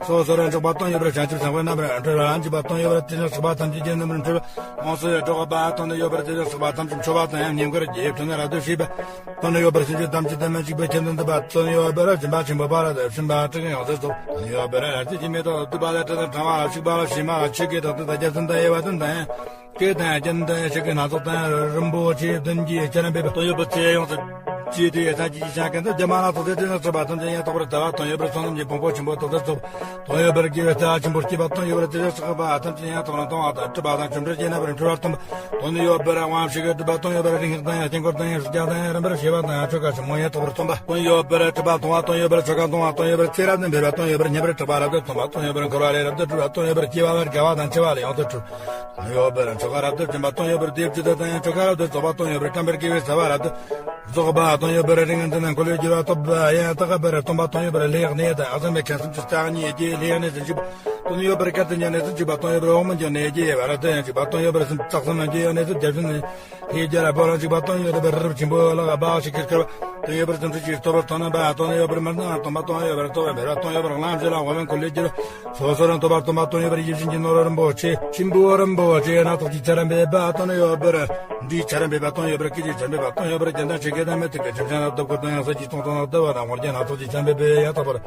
སོ་སོར་འཇོག་པ། དོན་ཡོད་པར་བྱང་ཆུབ་སེམས་དཔའི་རྣམ་པར་གྲོལ་བ་ལ་འཇུག་པ། དོན་ཡོད་པར་དེ་ནས་སོགས་པ་ཐམས་ཅད་ཀྱི་རྣམ་པར་གྲོལ་བ་ཡོངས་སུ་རྫོགས་པ། དོན་ཡོད་པར་དེ་ནས་སོགས་པ་ཐམས་ཅད་འཆོལ་བ་དང་ཡང་ཉེ་འཁོར་གྱི་ཕྲིན་ལས་རབ་ཏུ་ཕྱིན་པ། དོན་ཡོད་པར་སེམས་ཅན་ཐམས་ཅད་དོན་མི་འཇིགས་པའི་ཁྱིམ་དུ་འདུ་བ། དོན་ཡོད་པར་སྦྱིན་པ་ཆེན་པོ་ཕ་ར་དང་བྱིན་པ་ཁྲི་ཡོངས་སུ་རྫོགས། དོན་ཡོད་པར་རལ་གྲི་འཆི་མེད་ཐོག་ཏུ་བ་ལ་ཏྲི་དང་ཕྲེང་བ་ལ་ཕྱུག་པ་ལ་བྱེ་མ་ལ་ཆོས་ཀྱི་རྟགས་དང་རྒྱལ་མཚན་དང་དབྱེ་བ་དང་དང་། སྐད་དང་རྒྱན་དང་ཡང་ཕྱུགས་ཀྱི་སྣ་ཚོགས་དང་རིན་པོ་ཆེ་བདུན་གྱི་ཆ་རྣམས་སྤེལ་བ། དོན་ཡོད་པར་ཚེ་ཡོངས་སུ་བརྗོད་དེ་ཡང་སངས་རྒྱས་ཀྱི་ཞིང་ཁམས་སུ་རྒྱ་མ་ལ་སོགས་ཚེ་དུས་ན་སོགས་པ་ཐམས་ཅད་ཡང་དག་པར་ཟླ་བ། དོན་ཡོད་པར་ཚོགས་རྣམས་ཀྱི་ཕུང་པོ་ཆེན་པོ་ཐོབ་ཏུ་ཚོགས། དོན་ཡོད་པར་དགེ་བའི་རྩ་ཆེན་པོར་སྐྱེས་པ། དོན་ཡོད་པར་དེ་ལས་སོགས་པ་ཐམས་ཅད་ཡང་དག་པར་མཐོང་བ་དང་སྒྲུབ་པ་དང་བྱོན་འཕྲུལ་གྱི་རྣམ་པར་འཕྲུལ་བར་སྟོན་པ། དོན་ཡོད་པར་དབང་ཕྱུག་གི་སྒྲུབ་པ། དོན་ཡོད་པར་རིག་སྔགས་དང་ཡང་དཀྱིལ་འཁོར་དང་ཡང་སྲོག་བཅད་དང་ཡང་རིམ་པར་བྱེད་པ་དང་ཡང་ཆོ་ག་ཆེན་མོ་ཡང་དག་པར་སྟོན་པ། དོན་ཡོད་པར་སྒྲུབ་པ་མཐོང་བ། དོན་ཡོད་པར་ཆོ་ག་མཐོང་བ། དོན་ཡོད་པར་ཚེ་རབ་ཏུ་འཕེལ་བ། དོན་ཡོད་པར་ཉམས་པར་གྲགས་པ་རབ་ཏུ་མཐོང་བ། དོན་ཡོད་པར་འཁོར་བ་ལས་རབ་ཏུ་སྒྲོལ་བ། དོན་ཡོད་པར་སྐྱེ་བ་ལ་རྒ་བ་དང་འཆི་བ་ལས་ཡོངས་སུ་གྲོལ། དོན་ཡོད་པར་ཆོ་ག་རབ་ཏུ་བྱིན་པ། དོན་ཡོད་པར་བདེ་བ་ཅི་ལྟར་དང་ཡང་ཆོ་ག་རབ་ཏུ་རྫོགས་པ། དོན་ཡོད་པར་བཀྲམ་པར་དགེ་བའི་བྱ་བ་རབ་ཏུ་རྫོགས་པ། དོན་ཡོད་པར་རིགས་ངན་འཛིན་དང་འཁོར་བའི་རྒྱུ་བ་ཐོབ་པ་ཡང་དག་པར་སྟོན་པ། དོན་ཡོད་པར་ལྷའི་གནས་དང་ཨ་ཙམ་པའི་ཁམས་སུམ་ཅུ་རྩ་གཉིས་ཀྱི་ལྷའི་གནས་སུ་འཇུག་པ། དོན་ཡོད་པར་སྐལ་དུ་ཉལ་ནས་སུ་འཇིགས་པ་དོན་ཡོད་པར་འོག་མིན་གྱི་གནས་ཀྱི་བར་དུ་ཡང་འཇིགས་པ་དོན་ཡོད་པར་སེམས་རྩ་གསུམ་གྱི་ཡོད་གནས་སུ་རྒྱ་ཆུ་ནས་ཕེ་རྒྱ་ལ་བོ་རང་འཇིགས་པ་དོན་ཡོད་པར་རི་རབ་ཆེན་པོ་ལ་སྦ་ཞིག་ཁེར་ཁེར་བ་དོན་ཡོད་པར་སེམས་ཁྲི་ཆིག་ཐོབ་པར་དོན་པ་དོན་ཡོད་པར་མར་ན་སྟོན་པ་དོན་ཡོད་པར་ཐོབ་པར་འཕེལ་བ་དོན་ཡོད་པར་གླང་ཞེ་ལ་འོ་བན་ཁོ་ལས་རྒྱུ་སོ་སོ་རང་ཐོབ་པར་སྟོན་པ་དོན་ཡོད་པར་ཡིད་བཞིན་གྱི་ནོར་རིན་པོ་ཆེ་ཆེན་པོ་རིན་པོ་ཆེ་སྣ་ཚོགས་ཀྱི་ཆ་རམ་པའི་བ་དོན་ཡོད་པར་འདིའི་ཆ་རམ་པའི་བ་དོན་ཡོད་པར་སྐད་ཅིག་ཆ་རམ་པའི་བ་དོན་ཡོད་པར་རྒྱན་དང་ཆེ་གེ་དང་མེད་དུ་གེ་ཆུང་ཆུང་ལ་སྟོབས་ཀུར་དང་ཡང་ས་ཀྱི་སྟོང་སྟོང་ལ་ལྟ་བ་དང་ངོར་རྒྱན་སྣ་ཚོགས་ཀྱི་ཆ་རམ་པའི་བ་ཡང་དག་པར།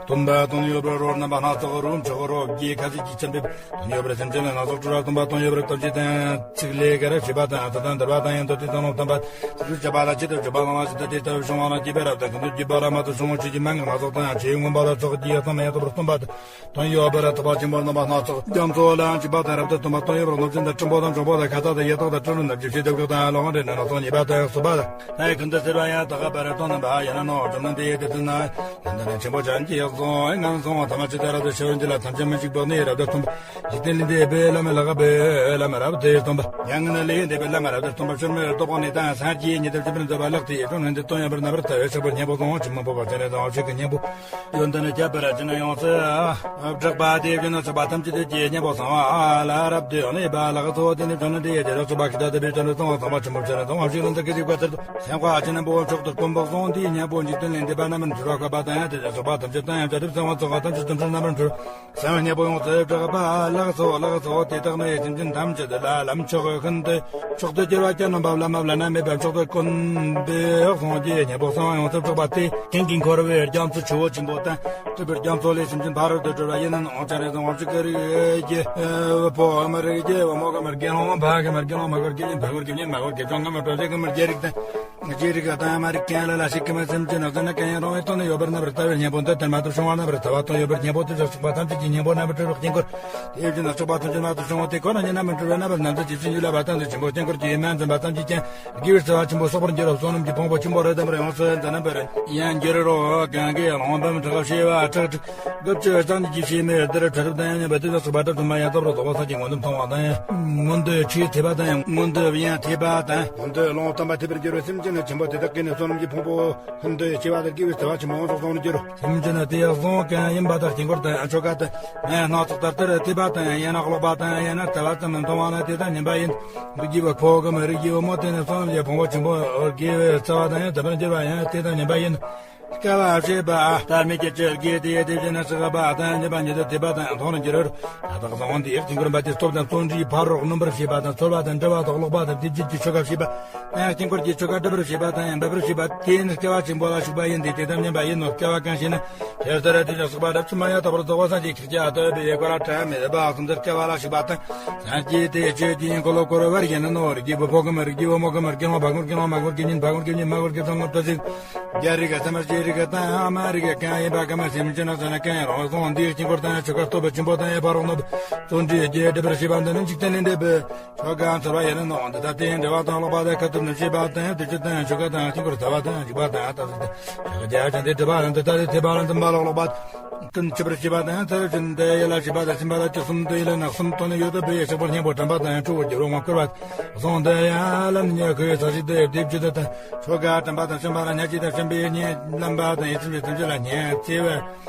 སྟོན་པ་དོན་ཡོད་པར་རོ་རྣམ་པ་སྣ་ཚོགས་རུམ་ཆོག་རོ་རྒྱས་ཁ་ཟས་ཀྱི་ཆ་འབེབས། དོན་ཡོད་པར་སེམས་ཅན་ལ་སྣ་ཚོགས་སྤྲུལ་བ་སྟོན་པ་དོན་ཡོད་པར་སྟོབས་ཀྱི་དང་ཚིག་ལས་ག་ར་བྱེད་པ་དང་ཚ་དང་འདར་བ་དང་ཡང་དོ་དེ་དང་ལོག་དམ་པ་ཚིག་རུ་བྱ་བ་ལ་ཅི་ལྟར་བྱེད་པ་ལང་ལ་ཇི་ལྟར་དེ་ལྟར་བྱུང་བ་ལ་སྐྱེས་པའི་རབ་དང་ཁ་འདོན་གྱི་བ་ལ་མ་དུ་བྱུང་བ་ཆོས་ཀྱི་མན་ངག་སྣ་ཚོགས་དང་ཆོས་མངོན་པ་ལ་སོགས་ཀྱི་ཡ་ཚང་མ་ཡ་ཐོབ་པར་སྟོན་པ་དང་། དོན་ཡོད་པར་ཐོབ་པ་ཆེན་པོ་རྣམ་པ་སྣ་ཚོགས་རྒྱ་མཚོ་ལའང་འཇིགས་པ་དང་རབ་ཏུ་སྟོན་པ་དོན་ཡོད་པར་སློབ་ཆེན་དང་ཁྲིམས་པོ་དང་འབྱུང་པོ་དང་ཁ་ཏ་དང་ཡེ་ཏོག་དང་ཀྲུ་རུ་རྣམས་ཀྱི་ཕྱི་དེབ་ཀྱི་དང་ལོག་འདྲེན་ནས་ནག་ཚོགས་ཉེས་པ་དང་གསུམ་པ་དང་ལྷའི་ཀུན་ཏུ་སེར་བ་ཡང་དག་པར་སྟོན་རྣམ་པ་ཡང་ན་ནོ་གྲུབ་རྣམས་དེ་ཡི་དེ་ཚུལ་ན་ཡོན་ཏན་ཆེན་པོ་ཅན་གྱི་ཡག་སོང་ངན་སོང་ཐ་མ་ཅི་ལྟར་རབ་ཏུ་ཤེས་པར་འགྱུར་ལ་ཐམས་ཅད་མི་འཇིགས་པ་ནི་རབ་ཏུ་སྟོན་པ། འཇིག་རྟེན་ལས་འདས་པའི་བླ་མ་ལག་པའི་བླ་མ་རབ་ཏུ་སྟོན་པ། མྱ་ངན་ལས་འདས་པའི་བླ་མ་རབ་ཏུ་སྟོན་པ། ཤུལ་མའི་རྟོགས་པ་ནི་དང་སངས་རྒྱས་ཉིད་དུ་ཆུད་པར་མཛད་པ་ལག་ཏུ་ཡི་གྲོང་ནས་འདི་དོན་ཡོད་པར་རྣམ་པར་ཐར་བའི་ཕྱག་པར་སྙན་པོ་གསུང་ཆེན་མོ་འབོད་པ་ཚེ་ནས་དང་ཕྱུག་གི་སྙན་པོ། ཡོན་ཏན་ཁྱད་པར་ཅན་ཡོངས་སུ་གྲགས་པ་དེ་བཞིན་ནོ་ཆོག་པ་ཐམས་ཅད་དུ་རྗེས་སྙན་པོ་གསང་བ་ལ་རབ་ཏུ་གནས་པ་ལག་ཚོ་དེ་ནི་དོན་ནི་འདི་ཡི་དེ་ལ་ཆོག་པ་ཁྱི་དང་དེ་བས་ཅན་གསང་བ་གསང་བ་ཆེན་པོ་ཆེ་ར་གསང་བ་ཞིག་ལ་འདི་སྐད་ཅིག་པ་ཚར་དུ་སེམས་ཁ་ཅན་པོ་མཆོག་ཏུ་དཀོན་པོ་གསུང་འདིའི་སྙན་པོ་འཇིག་རྟེན་ལས་འདས་པ་རྣམ་པར་འགྱུར་བ་བཀོད་པ་དང་ཡང་དེ་ལ་ཆོག་པ་ཐམས་ཅད་དང་ཡང་བྱ་སྒྲིབ་གསང་བ་ཚོགས་པ་ཐམས་ཅད་དུ་འཁྲུལ་རྣམ་པར་འཁྲུལ། གསང་བའི་སྙན་པོ་ཡོངས་སུ་གྲགས་པ་ལག་ཚོ་ལག་ཚོ་དེ་དག་ནི་སེམས་ཅན་ཐམས་ཅད་ལ་ལམ་མཆོག་ཤིན་ཏུ་མཆོག་ཏུ་གྱུར་པ་ཀྱང་རྣམ་པ་བླ་མ་བླ་ན་མེད་པ་མཆོག་ཏུ་དཀོན་པའི་གསུང་གི་སྙན་པོ་གསང་བ་ཡོངས་སུ་གྲགས་པ་སྟེ། དེང་གི་འཁོར་བའི་རྒྱ་མཚོ་ཆེ་བོ་ཆེན་པོ་དང་སྲིད་པའི་རྒྱ་མཚོ་ལས་སེམས་ཅན་ཕ་རོལ་ཏུ་གྲོལ་བ་ཡིན་ན་ནོ་ཅང་རེ་དང་དབང་ཕྱུག་གི་རིགས་ཀྱི་ཕོ་གི་མི་རིགས་ཀྱི་བུ་མོ་གི་མི་དགེ་སློང་ཕ་གི་མི་དགེ་སློང་མ་གི་དགེ་སློང་ཕ་གི་དགེ་སློང་མ་གི་དགེ་སློང་གི་མི་གྲོལ་ཏེ་གི་མི་རྒྱལ་རིགས་དང་། རྗེ་རིགས་དང་མ་རིགས་ཀྱང་ལ་ལ་ཞིག་གི་མ་སེམས་ཅན་ནགས་ཚལ་ན་གང་ཡང་རུང་བའི་དོན་ནི་ཡོད་པར་རྣམ་པར་ལྟ་བའི་སྙན་པོ་འདི་ལྟར་མ་ཐུབ་བྱུང་བ་རྣམ་པར་ལྟ་བ་དོན་ཡོད་པར་སྙན་པོ་དེ་ལ་སོགས་པ་ཐམས་ཅད་ཀྱི་སྙན་པོ་རྣམ་པར་གྲོལ་བའི་དཀྱིལ་འཁོར་དེ་བཞིན་དུ་སོགས་པ་ཐམས་ཅད་མ་ཐུབ་བྱུང་བ་དེ་ཁོ་ན་ཉིད་རྣམ་པར་གྲོལ་བའི་རྣམ་པར་རྣམ་ཐར་གྱི་ཚུལ་གྱིས་བསླབ་པ་ཐམས་ཅད་ཆེན་པོ་དཀྱིལ་འཁོར་གྱི་ཡིན་མན་འཛིན་པ་ཐམས་ཅད་ཀྱང་དགེ་བའི་རྩ་བ་ཆེན་པོ་སོགས་པར་འགྱུར་རོ། བསོད་ནམས་ཀྱི་ཕུང་པོ་ཆེན་པོ་རི་དམ་པར་ཡོངས་སུ་འཛིན་རྣམ་པར་ཡང་འགྱུར་རོ། གང་གི་ལོང་བམ་དྲག་ཤེས་པ་ཁྲག་ཁྲིག་དགུ་བཅུ་རྩ་གཉིས་ཀྱི་ཕྱེ་མའི་རྡུལ་ཁྲ་རབ་དང་ཡང་མཉམ་པ་དེ་དག་སོགས་པ་དྲག་ཏུ་མ་ཡང་དག་པར་རྫོགས་པ་སངས་རྒྱས་མངོན་དུ་མཐོང་བ་དང་ཡང་མངོན་དུ་ཆོས་ཐོས་པ་དང་ཡང་མངོན་དུ་ཡང་ཐོས་པ་དང་། མངོན་དུ་ལོང་བསྟན་པ་ཐོས་པར་འགྱུར་བའི་སེམས་ཅན་ནི་ཆེན་པོ་དེ་དག་གིས་ནི་བསོད་ནམས་ཀྱི་ཕུང་པོ་ཤིན་ཏུ་ཆེ་བ་དང་དགེ་བའི་རྩ་བ་ཆེན་པོ་ཡོངས་སུ་གསུངས་ནས་འགྱུར་རོ། སེམས་ཅན་ནི་དེ་ཡང་གསུང་གང་ཡིན་པ་དང་དཀྱིལ་འཁོར་དང་ཆོ་ག་དང་ཡང་སྣ་ཚོགས་ལྟར་ལྟར་ཐོས་པ་དང་ཡང་ན་ཀློག་པ་དང་ཡང་ན་ལྟ་བ་ཙམ་མཐོང་བ་ལ་དེ་དང་མཉམ་པ་ཡིན། རིགས་ཀྱི་བུ་ཕོ་གི་མི་རིགས་ཀྱི་བུ་མོ་དེ་ནི་བསོད་ནམས་ཀྱི་ཕུང་པོ་ཆེན་པོ་དགེ་བའི་རྩ་བ་དང་ཡང་དག་པར་འགྱུར་བ་ཡང་དེ་དང་མཉམ་པ་ཡིན། སྐལ་བ་བྱེད་པ་ལྟར་མི་སྐྱེ་ཅི་དགེ་དེ་དེ་བཞིན་ནི་སྲིད་པ་དང་ཉེས་པ་ཉིད་དུ་དེ་པ་དང་མཐོང་རུ་འགྱུར་རོ། ད་དག་བཟང་བོ་འདིའི་དཀྱིལ་འཁོར་པ་དེ་སྟོབས་དང་བརྩོན་འགྲུས་ཕ་རོལ་སྣོན་པར་བྱེད་པ་དང་ཚོལ་བ་དང་འདྲི་བ་དང་ཀློག་པ་དང་དེ་བརྒྱུད་ཀྱི་ཆོ་ག་བྱེད་པ་དང་དཀྱིལ་འཁོར་གྱི་ཆོ་ག་སྒྲུབ་པར་བྱེད་པ་དང་ཡང་འབད་པར་བྱེད་པ་དེ་ནི་སྐལ་བ་ཆེན་པོ་ལ་ཞུགས་པ་ཡིན་ཏེ་དེ་དང་མཉམ་པ་ཡིན་ནོ། སྐལ་བ་གང་ཞེ་ན། ཤེས་སྟེ་ར་དེ་ལ་སོགས་པ་རབ་ཏུ་མ་ཡང་དག་པར་རྫོགས་པ་སངས་རྒྱས་ཁྱེད་ཀྱི་ཨ་ཏོ་བའི་ཡེ་ཀ་ར་ཏྲ་མེ་བ་གསུམ་དུ་སྐལ་བ་ལ་ཞུགས་པ་དང་། སངས་རྒྱས་དེ་ཆོས་ཀྱི་འཁོར་ལོ་བསྐོར་བར་ཡིན་ནོ། རིགས་ཀྱི་བུ་ཕོ་གི་མི་རིགས་ཀྱི་བུ་མོ་གི་མི་རྒྱལ་བ་བ་གུར་གྱི་ལོ་མ་གུར་གྱི་ཉིན་བ་གུར་གྱི་ཉིན་མ་གུར་གྱི་ཚང་མ་ཏོ་ཟིག་རྒྱ་རིགས་ཀྱི་ཚད་མར་ཤེས་རིགས་ཀྱི་དང་མ་རིགས་ཀྱི་གང་ཡིན་པ་གང་མ་སེམས་ཅན་ན་ཟོན་ན་གང་ཡང་རུང་སོང་འདིའི་དཀྱིལ་འཁོར་དང་ཆོ་ག་སྟོབས་པའི་ཆེན་པོ་དང་ཡང་ཕ་རོགས་ནོ། བརྩོན་འགྲུས་རྒྱས་སྒྲུབ་པར་བྱེད་པ་འདི་ནི་འཇིག་རྟེན་ལས་འདས་པའི་ཆོ་ག་ཚོར་བ་ཡིན་ནོ། འདི་ལྟ་སྟེ་འདྲི་བ་དང་ཀློག་པ་དང་ཁ་ཐུབ་ནི་བྱེད་པ་དང་དུས་ཚོད་དང་ཆོ་ག་དང་དཀྱིལ་འཁོར་ཟ་བ་དང་འཇུག་པ་དང་ལྟ་ཚུལ་དང་ཆོ་ག་རྒྱ་ཆེན་དེ་འདྲི་བ་དང་འདི་ལྟ་སྟེ་ཐོས་པ་ལ་འཛིན་པ་ལ་ཀློག་པ། ཀུན་ཆུབ་པར་བྱེད་པ་དང་ཚར་བཞིན་དུ་ཡིད་ལ་བྱེད་པ་དང་སེམས་པ་ལ་སྐྱེ་གསུམ་དུ་ཡིད་ལ་ནག་གསུམ་དོན་ནི་ཡོད་དོ་བའི་ཞག་པར་སྙན་པོ་དྲན་པ་དང་ཡང་ཁྲོ་བོ་རྒྱལ་བོ་ངོ་སྐོར་བ་གསུངས་ཏེ་ཡང་ལམ་ཉེ་ཁོའི་ས་གཞི་དེ་སྡེབ་བྱེད་དུ་དང་ཆོ་ག་དྲན་པ་དང་བྱམས་པ་ལ་ཉ་ཅིག་དང་བྱམས་པའི་སྙིང་ལམ་པ་དང་ཡིད་ཚིམ་པའི་ཐམས་ཅད་ལ་ཉན་བརྩེ་བའི་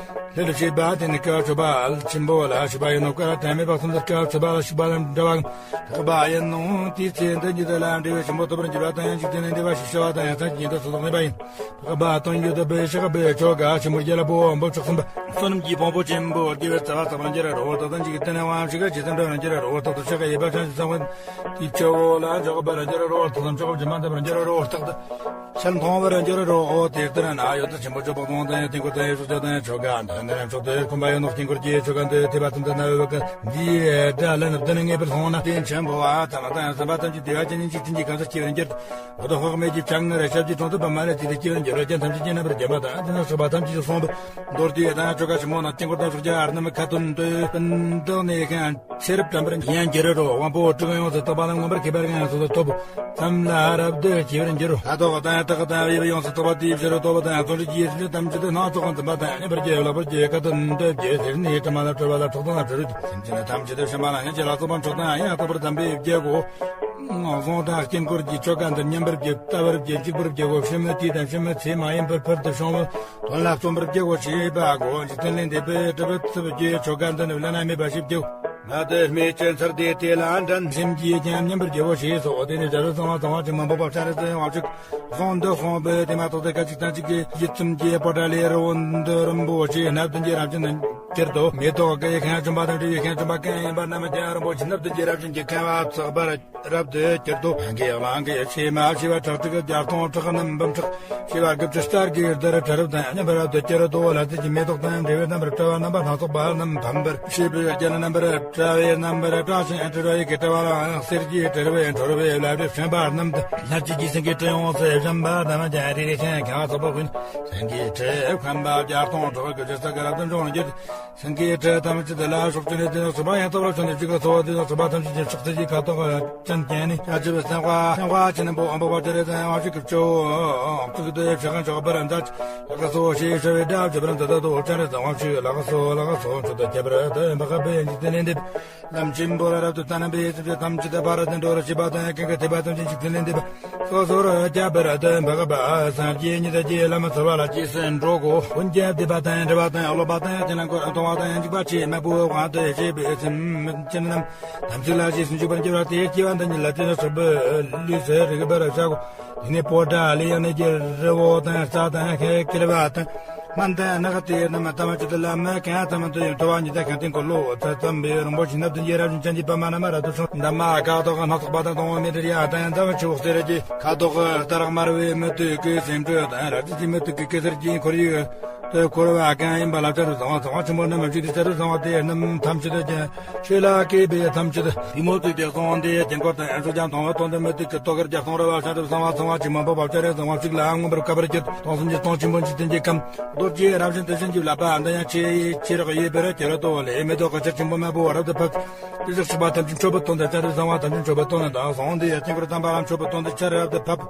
ལྷད་དུ་བྱེད་པ་དེ་ནི་སྐལ་བ་མཆོད་པ་ཆེན་པོ་ལ་ཞུགས་པ་ཡིན་ནོ། སྐལ་བ་དྲན་མེད་པ་གསུམ་དུ་སྐལ་བ་མཆོད་པ་ལ་ཞུགས་པ་ལ་འདྲ་བ་དག་པ་ཡིན་ནོ། དེའི་ཚེ་འདི་ཉིད་དུ་ལ་འབྲས་བུ་ཆེན་པོ་ཐོབ་པར་འགྱུར་བ་དང་ཡང་འཇིག་རྟེན་ལས་འདས་པ་ཞེས་བྱ་བ་དང་ཡང་སངས་རྒྱས་ཉིད་དུ་སོ་སོར་གནས་པ་ཡིན། དག་པ་དོན་ཡོད་དུ་བའི་ཤེས་པའི་ཆོ་ག་ཆེན་པོ་རྒྱལ་པོ་འབུམ་ཚོགས་གསུམ་པ། བསོད་ནམས་ཀྱི་ཕུང་པོ་ཆེན་པོ་དགེ་བའི་རྩ་བ་ཟབ་པར་འགྱུར་རོ། རྟག་ཏུ་འཇིག་རྟེན་ནས་དབང་ཕྱུག་ཇི་ཙམ་འགྲོ་བར་འགྱུར་རོ། རྟག་ཏུ་ཆོ་ག་ཡེ་བ་ཆང་ཞིང་གསང་བ་དེའི་ཆོ་ག་ལ་འཇོག་པར་འགྱུར་རོ། རྟག་ཏུ་ཆོ་ག་ཇི་མ་འདོད་པར་འགྱུར་རོ། རྟག་ཏུ་ཆར་མཐོང་བར་འགྱུར་རོ། དེ་ལྟར་ན་ཡོད་དོ་ཆེན་པོ་ཇོ་བོ་དང་དང་དཀྱིལ་འཁོར་དང་ཡེ་ཤེས་ཆོས་དང་ཆོ་ག་འདི་ནི་མཆོག་ཏུ་ཁོམ་པ་ཡོད་ནོ། དཀྱིལ་འཁོར་གྱི་ཆོ་ག་འདི་ཐོས་པ་ཙམ་དུ་ན་འོས་པ་ཀུན་འདིའི་སྒྲ་ལ་ནི་བདེན་ངེས་པར་སོང་ན། རྟེན་ཆེན་པོ་བ་ཐ་མ་དང་བསམ་པ་ཐམས་ཅད་བདེ་བ་ཅན་ནི་འཇིག་རྟེན་གྱི་ཁམས་སུ་སྐྱེ་བར་འགྱུར་ཏོ། འོ་དོ་དཔག་མེད་ཀྱི་ཕྱག་ན་རེ་ཞབས་ཀྱི་དྲུང་དུ་པདྨ་ལས་བརྩིས་ཏེ་སྐྱེ་བར་འགྱུར་རོ། རྒྱན་ཐམས་ཅད་ཀྱི་རྣམ་པར་བརྒྱན་པ་དང་དེ་ན་སོགས་པ་ཐམས་ཅད་ཀྱི་གསུངས་པའི་མདོར་བསྡུས་དང་ཆོ་ག་ཆེན་མོ་ན་དཀྱིལ་འཁོར་དང་ཕྱོགས་བརྒྱ་རྣམས་ཁ་ཏོན་དུ་ཀུན་བཏགས་ནས་ཀྱང་ཤེས་རབ་དྲན་པར་ཡང་འགྱུར་རོ། དབང་པོ་དྲུག་ཡོངས་སུ་དག་པ་ལ་མངོན་པར་མཁས་པར་ཡང་སོ་སོར་ཐོབ་ཙམ་ལ་རབ་ཏུ་སྐྱེ་བར་འགྱུར་རོ། ལྷ་ཐོག་དང་ཡང་སྟག་དང་དབྱེ་བ་ཡོངས་སུ་དག་པ་དེའི་ཕྱི་རོལ་རྟོག་པ་དང་བརྩོན་འགྲུས་ཀྱི་ཡེ་ཤེས་ཐམས་ཅད་དུ་སྣ་ཚོགས་ཀྱང་འཛིན་པ་དང་མཉམ་པར་སྐྱེ་ལོག་པར་སྐྱེ་ཁ་ཏོན་དུ་སྐྱེ་ཟེར་ནས་དྲི་མ་ལ་སྤྲོ་བ་ལ་ཁྲག་འཐུང་ལ་དྲི་རོ། སེམས་ཅན་ཐམས་ཅད་དུ་བྱམས་པ་ལ་ཡང་སྐྱེ་ལ་སོགས་པ་མཆོག་དང་ཡང་དག་པར་དམ་པའི་བརྒྱད་གོ། ངང་བཟུང་དང་དཀྱིལ་འཁོར་གྱི་ཆོ་ག་འདི་མཉམ་པར་བགྱི། ལྟ་བར་བགྱི། འཇུག་པར་བགྱི་གོ། ཕྱི་མ་དུས་དང་ཕྱི་མ་ཚེ་མ་ཡིན་པར་ཕུལ་དུ་བྱུང་བ་དོན་ལ་རྩོམ་པར་བགྱི་གོ་ཞེས་པ་གོ། འཇིག་རྟེན་ལས་འདས་པའི་གྲུབ་པའི་ཚུལ་གྱི་ཆོ་ག་འདི་ནི་བླ་ན་མེད་པ་ཞིག་བགྱིའོ། མ་དེ་སྨོས་ཅི་ཚར་དེ་དེ་ལ་འདྲན་སེམས་ཀྱིས་ཀྱང་མཉམ་པར་བགྱི་གོ་ཞེས་སོ། དེ་ནས་བྱ་རུ་ཚང་བ་ཚང་བ་ཅི་མ་འབོད་པ་ཆ་རེ་ཚེ་དབང་ཕྱུག་གསུང་འདི་གསུངས་པས། དེ་མ་ཐག་ཏུ་སྐད་ཅིག་ཐང་ཅིག་གི་ཡིད་ཙམ་གྱི་པོ་ཏ་ལས་རི་བོ་འདི་རིན་པོ་ཆེ་སྣ་བདུན་གྱི་རབ་ཅན་གྱུར་ཏོ། མེ་ཏོག་གི་ཁང་བྱུང་བ་དང་འབྲས་བུའི་ཁང་བྱུང་བ་གང་ཡིན་པ་རྣམས་ཀྱང་རིན་པོ་ཆེ་སྣ་བདུན་གྱི་རབ་ཅན་གྱི་ཁང་བ་བརྩེགས་པར་རབ་ཏུ་གྱུར་ཏོ། གང་གི་གླང་གི་ཕྱེ་མ་ཕྱེ་བ་ཁྲག་ཁྲིག་བརྒྱ་སྟོང་ཁྲག་རྣམས་འབུམ་ཕྲག་ཕྱེ་བ་དགུ་བཅུ་རྩ་བརྒྱད་ལྟར་ཕྲ་རབ་དང་མཉམ་པར་རབ་ཏུ་གྱུར་ཏོ། ལྷ་རྫས་ཀྱི་མེ་ཏོག་དང་འབྲས་བུ་རྣམ་པར་བཀྲ་བ་རྣམ་པ་སྣ་ཚོགས་པ་རྣམས་ཕམ་པར་བྱེད་པའི་རྒྱན་རྣམ་པར་བཀྲ་བའི་རྣམ་པར་བཀྲ་ཞིང་བཀྲ་བའི་གི་བཀྲ་བ་ལའང་གསེར་གྱི་བྲེ་བའི་འཕྲོ་བའི་ལ་རེ་ཕྱིན་པ་རྣམས་ལྷར་བཅས་ཀྱི་སེང་གེའི་སྤྲིན་ཡོངས་སུ་བཞད་པ་དང་ཀྱང་རེ་རེ་ཞིང་གང་བ་ཚོགས་པ་ཀུན། སེང་གེའི་ཁྲི་ཁམས་པ་བརྒྱ་སྟོང་ཕྲག་གི་ཇི་ལྟར་ག་རབ་ཏུ་འབྱུང་གྱུར། སེང་གེའི་ཁྲི་ཐམས་ཅད་ལ་ཕྱོགས་བཅུ་ནས་དེ་ནས་སུ་བ་ཡང་དག་པར་བྱོན་ནས་གཅིག་ག་འཚོ་བ་དེ་དང་སུ་བ་ཐམས་ཅད་ཀྱི་ཕྱོགས་བཅུ་ཡི་ཁ་དོག་ཅན་ཀྱང་ནི་ཡ་ཅི་བའི་སེམས་དཔའ་སེམས་དཔའ་ཆེན་པོ་ཨམ་པ་བ་ཅ་རེ་ཙམ་ཡང་བ་ཅིག་གི་ཅོ་ཨོ་ཅིག་ཏུ་ཕྱི་ཁ་འཇོག་པར་མཛད། ལག་སོ་ཞེས་བྱ་བའི་སྒྲ་བརྗོད་པར་མཛད་ད་དོ། ཅ་རེ་ཙམ་བ་ཅིག་ལག་སོ་ལག་སོ་མཆོད་དོ། ཁྱད་པར་དུ་འབག་པའི་འཇིག་རྟེན་ལས་འདས། ལམ་ཆེན་པོ་ལ་རབ་ཏུ་བརྟན་པའི་སེམས་ཅན་ཐམས་ཅད་ཕ་ར་དང་འགྲོ་རུ་བྱེད་པ་དང་གང་གི་ཐེག་པ་ཐམས་ཅད་འཇིག་རྟེན་ལས་འདས་པ་སོ་སོར་ཁྱབ་པར་དུ་འབག་པ་སངས་རྒྱས་ཉིད་ཀྱི་ལམ་འཚོལ་བ་ལ་རྗེས་སུ་འགྲོ་གོ། ཀུན་ཀྱང་བདེ་བ་དང་འབྲེལ་བ་དང་སློབ་པ་དང་དེ་ལ་མགོ་མཐོང་བ་དང་འཇིགས་པ་ཆེས་མང་པོའི་དབང་དུ་བྱས་པའི་སེམས་ཅན་རྣམས་དམ་ཚིག་ལ་རྗེས་སུ་འཇུག་པར་འགྱུར་བ་དེ་སྐྱེ་བ་འདི་ཉིད་ལ་དེ་ནི་ཚོགས་པའི་ལུས་སུ་རིག་པར་བྱའོ། དེ་ནས་པོ་ཏ་ལའི་ཡང་ནི་རི་བོ་དང་རྩྭ་དང་ཤེལ་བ་དང་། སྨན་དང་ནགས་དེ་རྣམས་ཐམས་ཅད་ལ་མི་གང་ཐམས་ཅད་འགྲོ་བ་ཉིད་དང་གང་དེ་འཁོར་ལོ་ཚད་ཙམ་པའི་རིན་པོ་ཆེ་སྣ་བདུན་གྱི་རབ་ཅན་ཅན་གྱི་པདྨ་རྣམ་པར་རབ་ཏུ་བྱུང་། འདབ་མ་ཁ་དོག་སྣ་ཚོགས་པ་དང་དང་པོ་མེ་དྲི་ཡ་དང་འཛམ་ཕྱོགས་གསེར་གྱི་ཁ་དོག་ལྟར་དམར་བའི་མུ་ཏིག་གི་སེམས་དྲོད་དང་རལ་གྲི་གི་མུ་ཏིག་གི་གེ་སར་གྱི་ཁོར་ཡུག་ཏུ་བསྐོར་བ་གང་ཡིན་པ་ལ་བྱ་རུ་ཚང་བ་ཚང་བ་ཆེན་པོ་རྣམས་བཞུགས་ཏེ་བྱ་རུ་ཚང་བ་དེ་རྣམས་ཐམས་ཅད་ཀྱང་ཆོས་ལ་སྐྱེས་པའི་ཐམས་ཅད་པུས་མོ་བཙུགས་ཏེ་གསུངས་ཏེ་དཀྱིལ་འཁོར་དང་ཕྱོགས་ཀྱང་མཐོང་བ་དོན་དུ་མུ་ཏིག་གི་ཏོག་དཀར་བརྒྱ་སྟོང་ར་བ་བྱ་རུ་ཚང་བ་ཚང་བ་ཆེན་པོ་འབབ་བ་བྱ་རུ་ཚང་བ་ཞིག་ལ་མངོན་པར་དགའ་བར་གྱུར། སྟོང་གསུམ་གྱི་སྟོང་ཆེན་པོ་འཇིག་རྟེན་གྱི་ཁམས། རྡོ་རྗེ་རབ་བཞིན་དུ་བྱིན་གྱིས་བརླབས་པ་འདི་ཡང་ཆེས་ཆེར་ཡོད་པར་གྱུར་ཏོ། ལས་མེ་ཏོག་གི་ཆར་ཆེན་པོ་མང་པོ་རབ་ཏུ་ཕབ། དེ་ཟག་ཞིག་པ་ཐམས་ཅད་མཆོད་པའི་དོན་དུ་བྱ་རུ་ཚང་བ་ཐམས་ཅད་མཆོད་པའི་དོན་དུ་བཏང་སོང་། དེ་ཡང་དཀྱིལ་འཁོར་དམ་པ་ལ་མཆོད་པའི་དོན་དུ་ཆར་རབ་ཏུ་ཕབ།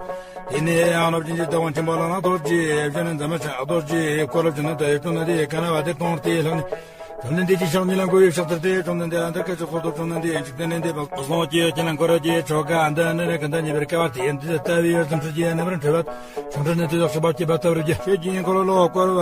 དེ་ནས་ཡང་རླབས་ཆེན་གྱི་བདག་དབང་ཆེན་པོ་ལ་ན་རྡོ་རྗེ་བཞིན་འཛམ་མ་ཆེན་རྡོ་རྗེ་ཁོ་རབ་ཀྱི་ནང་དུ་ཡོད་དོ་ན། དེ་ཡི་ཀ་ན་བ་དེ་སྟོང་སྟེ་ལྷག་ནས། བཅོམ་ལྡན་འདས་ཀྱི་ཕྱག་གཉིས་ལ་མགོ་བོས་ཕྱག་འཚལ་ཏེ། བཅོམ་ལྡན་འདས་ལ་འདི་སྐད་ཅེས་གསོལ་ཏོ། བཅོམ་ལྡན་འདས་འཇིག་རྟེན་ལས་འདས་པ་གསུང་གི་དཀྱིལ་འཁོར་གྱི་ཆོ་ག་འདི་ནི་ནི་གང་དག་ཉེ་བར་དཀའ་བ་སྟེ། འདི་ལྟ་བུའི་ཡུལ་དུ་འཁྲུལ་གྱི་རྣམ་པར་འཁྲུལ་བ་ཆུང་འཕྲུལ་ནི་དེ་དག་སོགས་པ་སྐྱེས་པ་ལྟ་བུར་གྱུར། ཆོས་ཀྱི་འཁོར་ལོ་བསྐོར་བ་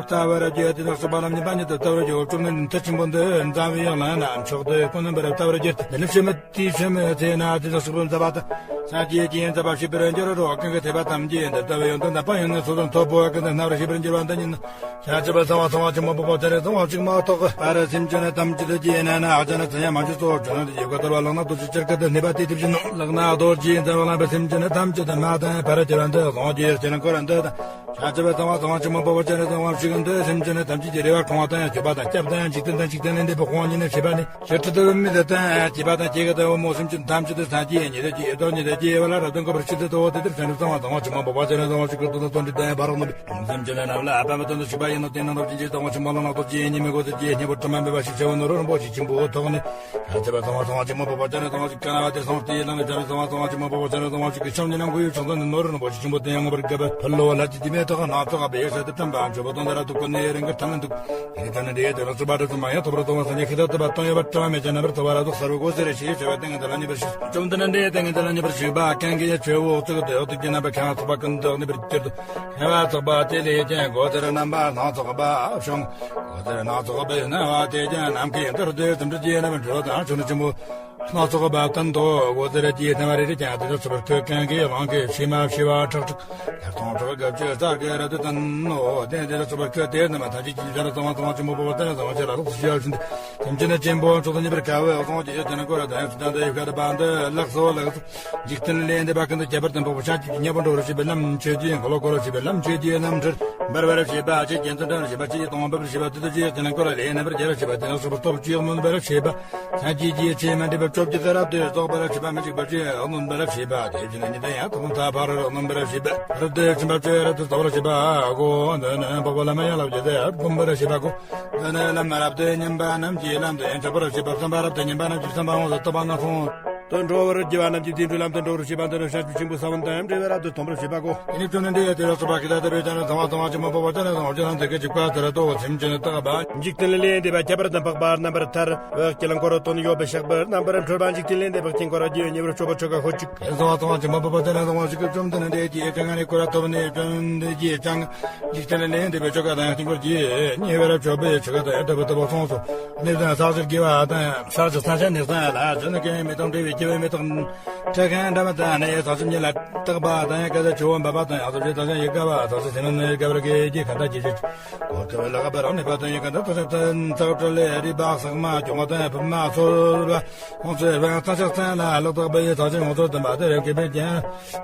ལྟ་བུར་གྱུར། དེ་དག་སོགས་པ་རྣམས་ཉེས་པ་ཉིད་དུ་ལྟ་བུར་གྱུར། བཅོམ་ལྡན་འདས་མཐུ་ཆེན་པོ་འདི་འཛམ་བུའི་གླིང་ན་མཆོག་ཏུ་ཀུན་རྣམ་པར་ལྟ་བུར་གྱུར། འདི་ནི་ཕྱི་མ་དེའི་ཕྱི་མའི་ཚེ་ན་དེ་དག་སོགས་པ་མཛད་པ་དང་། སངས་རྒྱས་ཀྱིས་མཛད་པ་བྱས་པར་འགྱུར་རོ། གང་གི་ཐེག་པ་ཐམས་ཅད་འདི་ལྟ་བུའི་ཡོན་ཏན་དང་པོ་ཡོན་ཏན་ཚོགས་དང་ཐོབ་པོ་ཀུན་ཏུ་རྣམ་པར་ཤེས་པར་འགྱུར་བ་འདི་ཉིད་ནི། བྱ་བྱེད་པ་ཚང་བ་ཚང་བ་ཆེན་མོ་འབོད་པ་ཅ་རེ་ཚང་བ་ཞིག་མ་གཏོགས་པར་སེམས་ཅན་ཐམས་ཅད་ཀྱི་ནང་ན་ཨ་ཅག་ན་ཚ་ཡང་མ་བྱུང་སོ། བྱུང་ན་དེ་ཡོད་དཀའ་ཐར་བ་ལག་ན་རྡོ་རྗེ་ཆར་ཀ་དེ་གནས་པ་དེ་དེ་བཞིན་ནོ། ལག་ན་རྡོ་རྗེ་འཛིན་པ་བླངས་པའི་སེམས་ཅན་ཐམས་ཅད་དུ་མ་དང་བར་གྱུར་བ་འདི་གསུངས་ཀྱི་སྤྱན་འཁོར་འདི་དང་། བྱ་བྱེད་པ་ཚང་བ་ཚང་བ་ཆེན་མོ་འབོད་པ་ཅ་རེ་ཚང་བ་ཞིག་འདི་སེམས་ཅན་ཐམས་ཅད་ཀྱི་རེ་བ་སྐོང་བ་དང་སྤྱོད་པ་དང་སྐྱབས་དང་འཇིག་རྟེན་དང་འཇིག་རྟེན་ལས་འདས་པའི་དབང་ཉིད་ནི་བྱེད་པ་ནི། ཆེར་ཁྲི་ལྟ་བུ་མི་དེ་དང་སྐྱེས་པ་དང་སྐྱེ་གི་ལྟ་བུ་མོ་སེམས་ཅན་ཐམས་ཅད་དུ་སངས་རྒྱས་ཉིད་དུ་སྐྱེ་ཡི་དོན་ཉིད་དུ་སྐྱེ་བ་ལ་རབ་ཏུ་འགོད་པར་བྱེད་དུ་གཏོད་དེ་ལྟར་བྱང་ཆུབ་ཚང་བ་ཚང་བ་ཆེན་པོ་འབོད་པ་ཅ་རེ་ཚང་བ་ཞིག་གི་དོན་དུ་དོན་འདི་དང་ཡང་བར་རོ་ནི། སེམས་ཅན་རྣམས་ལ་ཨ་ཕ་མ་དོན་དུ་ཞུགས་པ་ཡིན་ནོ། དེ་ནང་རབ་ཅན་གྱི་ཚང་བ་ཆེན་པོ་ལ་ནག་ཏོ་ཅི་ཉི་མའི་གོ་ཚད་ཀྱི་སྙིང་པོ་དྲི་མ་མེད་པ་ཞིག་བྱ་བ་ནོར་རིན་པོ་ཆེ་ཆེན་པོ་ཐོགས་ནས། ཡང་ཚེ་བ་ཚང་བ་ཚང་བ་ཆེན་མོ་འབོད་པ་ཅ་རེ་ཚང་བ་ཞིག་ཀ་ན་བ་དེར་སོང་སྟེ་ལངས་ནས་བྱ་རུ་ཚང་བ་ཚང་བ་ཆེན་མོ་འབོད་པ་ཅ་རེ་ཚང་བ་ཞིག་གི་ཕྱག་གཉིས་ལ་མགོ་བོས་ཕྱག་འཚལ་ནས་ནོར་རིན་པོ་ཆེ་ཆེན་པོ་དེ་ཡང་མངོན་པར་བརྒྱབ་པ་ཕུལ་ལོ། ལྷ་ཀྱི་དྲི་མེད་ཐོག་ནག་ཚོགས་པའི་ཡེ་ཤེས་དེ་བཀྲམ་པའམ་མཆོད་པ་དོན་དུ་རབ་ཏུ་བཀོད་ནས་རིང་གི་ཐང་ལ་འདུག་དེ་ནས་ཐོན་ནས་འདི་ཡི་དེ་ལ་སོགས་པ་གྲུབ་ཚུལ་མ་ཡང་ཐོབ་རུ་གཏོང་བ་སངས་རྒྱས་ཤིང་རྟོགས་པ་སྟོང་ཡོད་པ་བྲལ་བ་མེད་ཅིང་རྣམ་པར་དག་པ་རབ་ཏུ་གསལ་བའི་སྒོ་ཟེར་ཞེས་བྱ་བའི་ཏིང་ངེ་འཛིན་ལ་གནས་པར་ཞུགས། བཅོམ་ལྡན་འདས་ཏིང་ངེ་འཛིན་ལ་གནས་པར་ཞུགས་པ་གང་གིས་ཆོས་འོག་ཚོགས་ཀྱི་འོག་ཏུ་སྐྱེས་རྣམ་པ་ཁྱད་པར་ཚོགས་པ་ཀུན་ཏུ་གནས་པར་གྱུར་ཏོ། ཁྱད་པར་ཚོགས་པ་དེ་ལས་ཀྱང་སྒོ་ཟེར་རྣམ་པ་སྣ་ཚོགས་པ་བྱུང་། སྒོ་ཟེར་སྣ་ཚོགས་པའི་སྣང་བ་དེ་ཀྱང་ནམ་མཁའི་མཐར་ཐུག་ཙམ་དུ་སྐྱེས་རྣམ་པར་གྲོལ་དང་ཆོས་ནི་ཆེན་པོ། སྣ་ཚོགས་པ་བསྟན་ཏོ། སྒོ་ཟེར་གྱི་སྣང་བ་རེ་རེ་ཀྱང་དེ་ལ་སོགས་པར་ཐོས། གང་གིས་གླང་གི་ཕྱེ་མ་ཕྱེ་བ་ཁྲག་ཁྲིག་བརྒྱ་སྟོང་ཕྲག་བརྒྱད་ཅུ་རྩ་བརྒྱད་རབ་ཏུ་བསྟན་ནོ། དེ་དེ་ལ་སོགས་པར་ཐོས་དེ་རྣམས་ཐམས་ཅད་ཀྱི་བྱ་རུ་ཚང་བ་ཚང་བ་ཆེན་པོ་འབོད་པ་ཅ་རེ་ཚང་བ་ཞིག་ལ་ལོགས་སུ་ཞུ་བ་བཞིན་ཏེ། སེམས་ཅན་ནི་ཆེན་པོ་མཆོག་ཏུ་གཉེར་པར་དཀའ་བའི་དབང་གྱི་ཡོད་དེ་ནི་ཀོ་ར་དང་ཡོད་ཚུལ་དང་དེ་ཡི་བཀའ་དང་པ་འདི་ལགས་སོ་ལགས་སོ། འཇིག་རྟེན་ལས་འདས་པ་ཀུན་ཏུ་ཁྱད་པར་དུ་འཕགས་པའི་ཕྱག་རྒྱའི་མཉམ་པར་འགྲོ་བར་བྱེད་པའི་ལམ་ཆོས་ཀྱི་འཁོར་ལོ་བསྐོར་བར་བྱེད་པའི་ལམ་ཆོས་ཀྱི་རྣམ་འཕྲུལ་འབར་བར་བྱེད་པ་ཆོས་ཀྱི་མཚོན་དོན་བྱེད་པ་ཆོས་ཀྱི་སྟོང་པར་བྱེད་པ་དེ་དག་ཆོས་ཀྱི་ལམ་ཀུན་ལ་ལས་རྣམ་པར་རྒྱལ་བར་བྱེད་པ་དེ་ལ་སོགས་པ་སྟོབས་བཅུས་སྨོན་པར་བྱེད་པ། སངས་རྒྱས་ཀྱི་ཆོས་མ་འདྲེས་པའི་བཅོ་བརྒྱད་རབ་ཏུ་རྫོགས་པར་བྱེད་པ་མི་འཇིགས་པ་ཆོས་སྨོན་པར་བྱེད་པ། དེ་བཞིན་ཉིད་དུ་ཡང་ཐོག་མཐའ་བར་སྨོན་པར་བྱེད་པ། རབ་ཏུ་ཕྱིན་པ་ཆོས་རབ་ཏུ་རྫོགས་པར་བྱེད་པ་གོ། འདི་ནི་འཕགས་པ་ལམ་ཡན་ལག་བརྒྱད་དེ་བསྒོམ་པར་བྱེད་པ་གོ། འདི་ནི་ལམ་རབ་ཏུ་ཉམས་པ་རྣམས་ཀྱི་ལམ་དུ་ཡང་འཇུག་པར་བྱེད་པ། བསམ་པ་རབ་ཏུ་ཉམས་པ་རྣམས་ཀྱི་བསམ་པ་ཡོངས་སུ་རྟོགས་པ་ངན་སོང་ དུ་འགྲོ་བར་བགྱི་བ་རྣམས་ཀྱི་དེའི་འགྲོས་ལམ་དུ་འགྲོ་བར་བྱེད་པ་འདི་ནི་བྱང་ཆུབ་ཆེན་པོའི་ས་བོན་དང་འབྲེལ་བའི་རབ་ཏུ་མཐོང་བར་བྱེད་པ་གོ། དེ་ནི་སྐྱོན་ནི་འདི་ཡི་དེ་ལ་སོགས་པ་ཁྱི་དང་དེ་བས་ཀྱང་ནི་ཚང་བ་ཚང་བ་ཆེན་པོ་འཕགས་པ་ཅན་ལ་སོགས་ཅི་ལ་འདི་སྐད་ཅིག་པ་ལྟར་དོ། སེམས་ཅན་ནི་རྟག་པ། འཇིག་རྟེན་ལས་ལས་འདས་པ་ཁྱད་པར་དུ་འཕགས་པ་རྣམ་པར་ཐར། འོད་དཀྱིལ་འཁོར་དོན་ཡོད་པའི་ཕྱག་པར་རྣམ་པར་འཕྲུལ་པ། འཇིག་རྟེན་ལས་འདས་པའི་དཀྱིལ་འཁོར་རྒྱས་ཉེ་བར་སྤྱོད་པ་ཆོ་ག་ཤོད་ཅིག་དེ་སོང་བ་ཚང་བ་ཆེན་པོ་འཕགས་པ་ཅན་ལ་སོགས་པ་ཞིག་གི་བཅོམ་ལྡན་འདས་ཀྱིས་ཁྱེད་ང་ནི་ཁོ་ར་ཐོབ་ནས་བཅོམ་ལྡན་གྱིས་ཀྱང་འཇིག་རྟེན་ལས་འདས་པའི་ཆོ་ག་དང་དཀྱིལ་འཁོར་གྱི་ཉེ་བར་སྤྱོད་པའི་ཆོ་ག་དང་ལྟ་བུ་ལྟ་བུ་གསུངས་སོ། གནས་དང་ས་གཞི་དགེ་བ་དང་ས་གཞི་ས་ཆ་ནི་སང་ལ་བྱོན་ནས་ཀྱང་མེ་ཏོག་འབྲས་བུའི་སྐྱེ་བོའི་མེ་ཏོག་ཁྲ་ཁང་འདྲ་མ་དང་ནི་ས་གཞི་ཉིད་ལ་བཏགས་པ་དང་ཡང་ཀ་ས་ཆུ་བོ་འབབ་པ་དང་ཡང་ས་གཞི་ད་ཅང་ཡི་ག་བ་ས་གཞི་སེམས་ནི་ག་བར་གེ་ཀྱི་ག་ད་ཀྱི་ཅི་གོ་ཀ་བ་ལ་ག་བ་རང་ནི་པ་དང་ཡི་ག་ད་ད་ས་ཚ་བྲ་ལེ་རི་བག་ཟག་མ་གྱོང་བ་དང་བུ་མ་སོར་བ་ཁོང་ཚོའི་རང་རྩ་ཆགས་ཚན་ལ་ལག་ཐག་པའི་ཚ་ཆེན་ཁོང་ཚོ་དུ་མ་དེ་རེ་ཀེ་པེ་ཀྱང་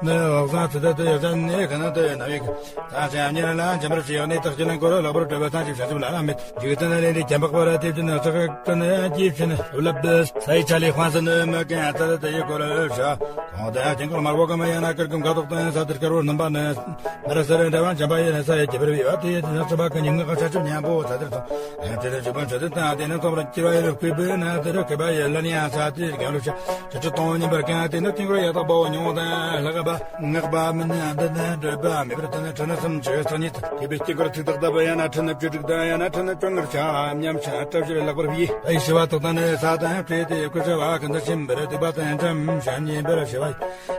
ནི་འོག་སང་ཚེ་ཏེ་ཏེ་ཡོ་ཅན་ནི་ག་ན་ཏེ་ན་བི་ད་ཅན་ཉེ་ལ་འཇམ་པར་ཞིག་ནི་བརྟག་ཅན་གོ་ར་ལག་པར་སྤྲོད་པ་ཐང་ཅིག་བྱ་ཅུ་ལ་ན་མེད་འཇིག་རྟེན་ལས་འདི་བྱམས་པག་པ་ར་ཏེ་ཅུ་ནི་ཚ་ཁ་ཀ་ནི་ཀྱི་ཕྱི་ནི་ལབ་ཏེ་ས་ཡི་ཆ་ལི་ཧོན་ས་ནི་མ་ཀན་ཚ་ཏེ་ཡི་གོ་ར་ཤ་ཁོང་དེ་ཅན་གོ་མར་བོ་ག་མ་ཡ་ན་ཀར་ཀུན་ག་ཏོག་ཏན་ས་དེར་ཀར་བོ་རྣམ་པ་ནི་མ་ར་ས་རེ་འདྲ་བ་འཇམ་པ་ཡི་ནི་ས་ཡི་ཀྱི་བར་བི་བ་ཏེ་ཡི་ནི་ཚ་བ་ཀ་ཉིང་ངག་ཆ་ཆུ་ཉམ་པོ་ཚ་དེར་ཐོང་ཡང་དེ་ནི་འཇུག་པ་འཕྲོད་དེ་དང་དེ་ནི་ཐོབ་ར་སྐྱེ་བ་ཡི་རིགས་ཀུན་པོས་ན་དེ་རུ་ཁེ་བ་ཡི་ལ་ནི་ཡང་ས་དེ་རྒྱང་རུ་ཆ་དེ་ཁྲི་སྟོང་བ་ཉིན་པར་ཀྱང་དེ་ནི་དཀྱིལ་འཁོར་ཡ་དག་པའོ་མྱོང་དང་ལྷག་པ་ངག་པ་མི་ནི་འདི་ནི་འདོད་པ་མེད་པར་དེ་ནི་ཁྲི་ནི་སུམ་ཅུ་སོ་གཉིས་དང་དེ་པའི་དཀྱིལ་འཁོར་ཐིག་དག་དག་པ་ཡང་ན་ཁྲི་ནི་བཅུ་དྲུག་དང་ཡང་ན་ཁྲི་ནི་བཅོ་ལྔར་ཆ་མཉམ་ཆ་སྲབ་ཞིབ་ལག་པར་བྱས། ཨའི་ཤི་བ་དག་དང་ནི་ས་དང་བྲེས་ཏེ་ཀུ་ཤ་བ་ཀུན་ཏུ་ཕྱིན་པར་སྡིག་པ་དང་འཇམ་ཞན་ཉེས་པར་ཤི་བ་ཡི།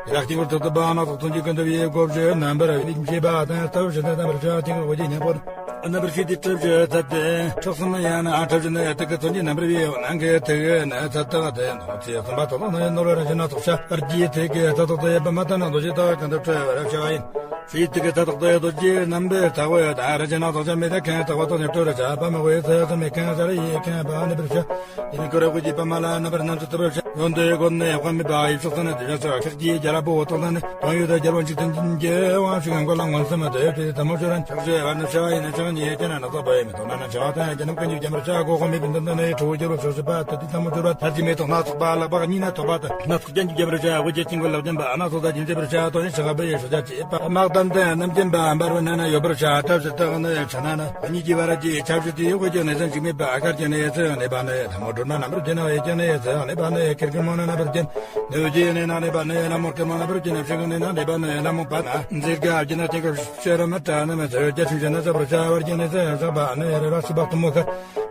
ཡ་དཀྱིལ་འཁོར་དུ་དུ་བ་ན་ཐོག་ཐུན་གྱི་ཀུན་ཏུ་ཡི་སྒོ་བཞི་རྣམ་པར་བྱེད་པ་དང་ལྟ་བུ་ཞི་དང་རྣམ་པར་ཤེས་དཀྱིལ་འཁོར་གྱི་ཉེ་པོར་རྣམ་པར་ཤེས་ཏེ་གྲུབ་ཞི་ཚད་དེ་ཁྲག་གསུམ་ཡང་ན་ཁྲག་བཞི་ནི་ཡ་ཐིག་གི་ཚོན་གྱི་རྣམ་པར་བྱེད་ནང་གི་ཐིག་ནི་ཚད་དག་དེ་ནོ་ཚེ་གསུམ་པ་དག་དག་ནི་ནོར་བར་ཞི་ན་ཐོག་ཤ་བར་གྱི་ཐིག་གི་ཚད་དག་དེ་ཡ་པ་མ་ལྟ་ན་འདུ་ཞི་དག་ཀུན་ཏུ་འཕྲོ་བར་ཤེས་པ་ཡིན། ཞི་ཐིག་གི་ཚད་དག་དེ་ཡ་འདུ་ཞི་རྣམ་པར་ཐག་པ་ཡོད་ད་ར་ཞི་ན་ཐོག་ཤ་མི་ད་ཁན་ཐག་པ་ཐོག་ནས་འཕྲོ་ར་ཆ་པ་མི་དགོས་ཚེ་གསུམ་མི་ཁན་ཤ་ར་ཡི་ཁན་པ་ནི་པར་ཤ། དེ་ནི་ཀུ་ར་ཀུ་ཀྱི་པ་མ་ལ་རྣམ་པར་སྣང་ཚུལ་ཐུབ་པར་བྱ། ཡོན་ཏན་སྒོ་ནས་དཔག་མེད་པ་ཡི་ཕྱོགས་སུ་ནི་དེ་བྱ་ཕྱག་གི་རྒྱལ་པོ་འོ་ཐོག་ན་ནི་དོན་ཡོད་དུ་རྒྱལ་པོ་འཇིག་རྟེན་གྱི་དབང་ཕྱུག་གང་གོ་ལ་མངོན་སུམ་དུ་ཡོད་དེ་དམ་པོ་ཆོས་ར་ཕྱག་བྱེད་པ་ནི་བྱ་བ་ཡིན་ན་ཕྱག་ཉིད་ཡེ་ཅན་ན་ནག་ཚོགས་པ་ཡི་མི་དོ་ན་ན་བྱ་བ་དང་རྒྱ་ནམ་ཀུན་གྱི་རྒྱ་མི་ར་བྱ་སྒོ་གོ་མེད་པའི་མདུན་དུ་ནི་ཁྲོ་བོ་རྒྱལ་པོ་ཕྱོགས་སུ་པ་དུ་དེ་དམ་པོ་ཆོས་ར་ཐར་གྱི་མེ་ཏོག་སྣ་ཚོགས་པ་ལག་པ་གཉིས་ན་ཐོགས་པ་དང་སྣ་ཚོགས་ཅན་གྱི་རྒྱ་མི་ར་བྱ་དབུ་རྒྱན་དཀྱིལ་འཁོར་ལག་བརྒྱན་པ་སྣ་ཚོགས་དང་སྦྱིན་སྲེག་པར་བྱ་དོ་ཡི་ཕྱག་པ་ཡི་ཤོ་བྱ་བྱེད་པ་དམག་དམ་དང་རྣམ་རྒྱལ་པ་འབར་བའི་ནང་ན་ཡོད་པར་བྱ་སྐྲ་བཞི་དག་ནི་ཕྱག་ན་ན་གཉིས་ཀྱི་བར་གྱི་ཆབ་བཞི་དེའི་དབུ་རྒྱན་ནས་སེམས་འཇིགས་མེད་པ་ཨ་གར་གྱི་གནས་ཚེ་གནས་པ་ནི་ཐལ་མོ་སྒྲོལ་མ་རྣམ་པར་བརྒྱན་ནས་དབུ་རྒྱན་ནས་ཚེ་གནས་པ་ནི་ཁེར་ཁེར་མོ་ན་རྣམ་པར་བརྒྱན་ནི་དབུ་རྒྱན་ནས་ན་གནས་པ་ནི་ལྷ་མོ་ཁེར་མོ་རྣམ་པར་བརྒྱན་ནས་ཕྱི་ཁ་ནས་ན་གནས་པ་ནི་ལྷ་མོ་པ་ན་མཛེས་དགའ་བརྒྱན་ན་དེ་ཁར་ཤེས་རབ་མི་ཏྲ་ན་མི་ཚེ་རྒྱ་ཆུང་ཆེ་ན་ཚ་བར་བྱ་བར་བརྒྱན་ནས་ཚེ་ཡང་བསགས་པ་ནི་རེ་ར་སྲིད་པ་གཏུམ་མོ་ཁ་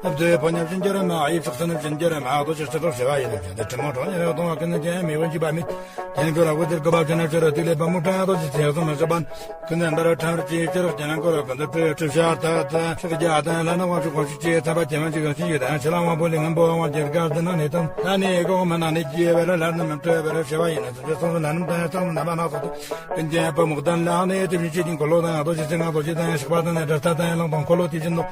ཨབ་དེ་ཕོ་ཉམས་ཤིན་རྒྱ་ར་མ་ཨ་ཡིབ་ཕྱོགས་སུ་ནམ་ཤིན་རྒྱ་ར་མ་ཨ་དོ་ཆེ་ཆེ་དོ་ཞེ་བ་ཡིན་ནམ་ཞེ་དེ་ཁྲི་མོ་གྲོང་ཉེ་ར་གཏོང་བ་ཀུན་ནས་ཀྱང་མི་དབང་གྱི་པ་མེད། དེ་ནི་ཁོ་ལ་དབུ་དེར་དགོན་པ་ཆེ་ན་ཆེ་ར་ཐིག་ལེ་པ་མོ་ཀྲང་དོ་ཞེས་ཚེ་སོ་མ་ཞེ་བ། ཀུན་ནས་འབར་བ་ཁྲ་བར་ཅི་ཤེས་རག་ཀྱང་ན་ཁོ་ལ་ཀུན་ཏུ་སྤྲོས་ཁྲི་ཤར་ཐག་ཐག་ཤག་རྒྱ་དང་ལྷ་ནག་དབང་ཕྱུག་དབང་ཕྱུག་ཅེས་ཚན་པ་ཀྱེ་མ་ཅིག་གང་ཤེས་ཡོད་དང་ཕྱི་ལ་དབང་པོ་ལས་ངན་པོ་དབང་བརྒྱད་དཀར་དུ་ན་ནས་དང་ལྷ་ནས་གོང་མ་ནང་ནས་སྐྱེ་བ་ལ་ལྷ་རྣམས་སྤྲོས་པར་ཤེས་པ་ཡིན་ན་ཚུལ་ཁྲིམས་སོང་ལྷ་རྣམས་དང་ཚང་མ་རྣམ་པ་སྣ་ཚོགས་དང་ཀུན་མཁྱེན་པ་མོ་དང་ལྷ་ནས་དེ་བཞིན་གཤེགས་ཀྱི་འཁོར་ལོ་དང་རྡོ་རྗེ་ཚེ་སྔགས་རྡོ་རྗེ་དང་ཞགས་པ་དང་ནས་སྒྲ་ལྟ་དང་གླང་དང་འཁོར་ལོ་དེ་བཞིན་ནོ།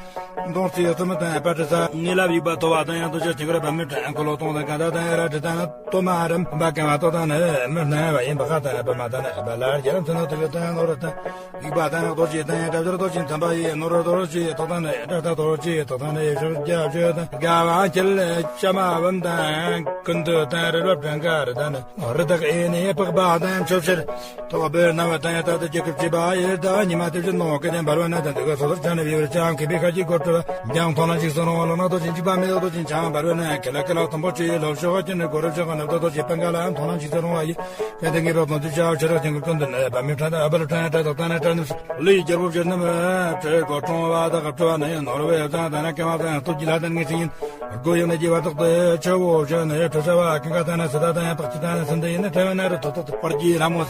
མདོངས་ཚིག་གསུམ་དང་པ་ཏྲི་ས་ནི་ལ་བིག་པ་ཐོ་བ་དང་ཡང་དུ་ཆ་ཆེན་པོར་བ་མི་དྲན་འཁོར་ལོ་སྟོང་དང་ག་ད་དང་ཡ་ར་དྲི་དང་ལྟོ་མ་རམ་བ་ཀ་མ་ཏོ་དང་ནི་མི་སྣང་བ་ཡིན་པ་ཁ་དང་པ་མ་དང་ནི་པ་ལ་རྒྱ་རམ་ཚུ་ནོ་དུ་ལུ་དང་ནོ་ར་དང་བིག་པ་དང་རྡོ་རྗེ་དང་ཡང་དྲ་ཇར་རྡོ་ཆེན་དམ་པ་ཡི་ནོ་ར་རྡོ་རྗེ་ཐོག་དང་ནི་དྲ་ཐ་རྡོ་རྗེ་ཐོག་དང་ནི་ཤོར་རྒྱ་བཅོས་དང་དགའ་བ་ཁྱེར་ལས་ཤ་མ་བམ་དང་ཀུན་ཏུ་དང་རི་རབ་བྲན་ག་རི་དང་ནི། རི་དྭགས་ཨེ་ནས་པགས་པ་དང་ཆོབ་ཕྱིར། ཐོག་པའི་རྣ་བ་དང་ཡང་ད་ལྟ་རྒྱལ་ཁབ་ཅེས་པ་ཡི་ད་ཉི་མ་དེ་བཞིན་ནོ་སྐད་ལྡན་འབར་བ་ན་དང་འདུག་ག་སོ་སོར་ཆ་ནས་བེའུར་ཅང་མཁས་པའི་ཁ་ཅིག་གོ་སྤྲུལ་བ་འཇང་མཐོང་ན་འཇིགས་སུ་རུང་བ་ལོ་ན་དོ་ཅན་འཇིགས་པ་མེད་དོ་དོ་ཅན་ཆང་འབར་བ་ན་ཁེ་ལ་ཁེ་ལ་དུམ་བུ་ཅི་ལོ་ཤོག་ཅན་ནི་གོ་རབ་ཤོག་ནབ་ད་དོ་ཅན་པན་ག་ལ་མཐོང་ན་འཇིགས་སུ་རུང་བ་ཡི་ཁྱེད་དེ་ངེས་པ་དོན་དུ་བྱ་ཆེ་རག་ཅན་གྱི་ཀུན་ཏུ་ནི་བ་མི་ཕྲན་དང་ཨ་བ་ལ་ཕྲན་ཡང་བྲ་དག་ད་ན་བྲ་ནི་ལུས་རྒྱལ་པོ་བཞིར་ནི་མི་ཁྲོས་གོ་ཁྲོང་བ་དག་ག་ཁྲོ་བ་ནི་ནོར་བའི་ཡོ་ཙང་ད་ན་ཀེ་མ་ཙང་སྟོབས་ཀྱི་ལྷ་དང་ངེས་ཅན་ཡིན། སྒོ་ཡང་ནས་རྒྱས་པར་བརྟགས་ཏེ་ཆུ་བོ་བཞི་ནས་ཁྲོ་ཤ་བ་ཀུན་དགའ་དང་ན་སི་ཏ་དང་ཡང་པགས་ཅི་དང་ན་སི་འདི་ཡིན་ན་ཕྲེང་བའི་ནང་རུ་ཐོག་ཐོག་ཏུ་པར་གྱི་ལྷ་མོ་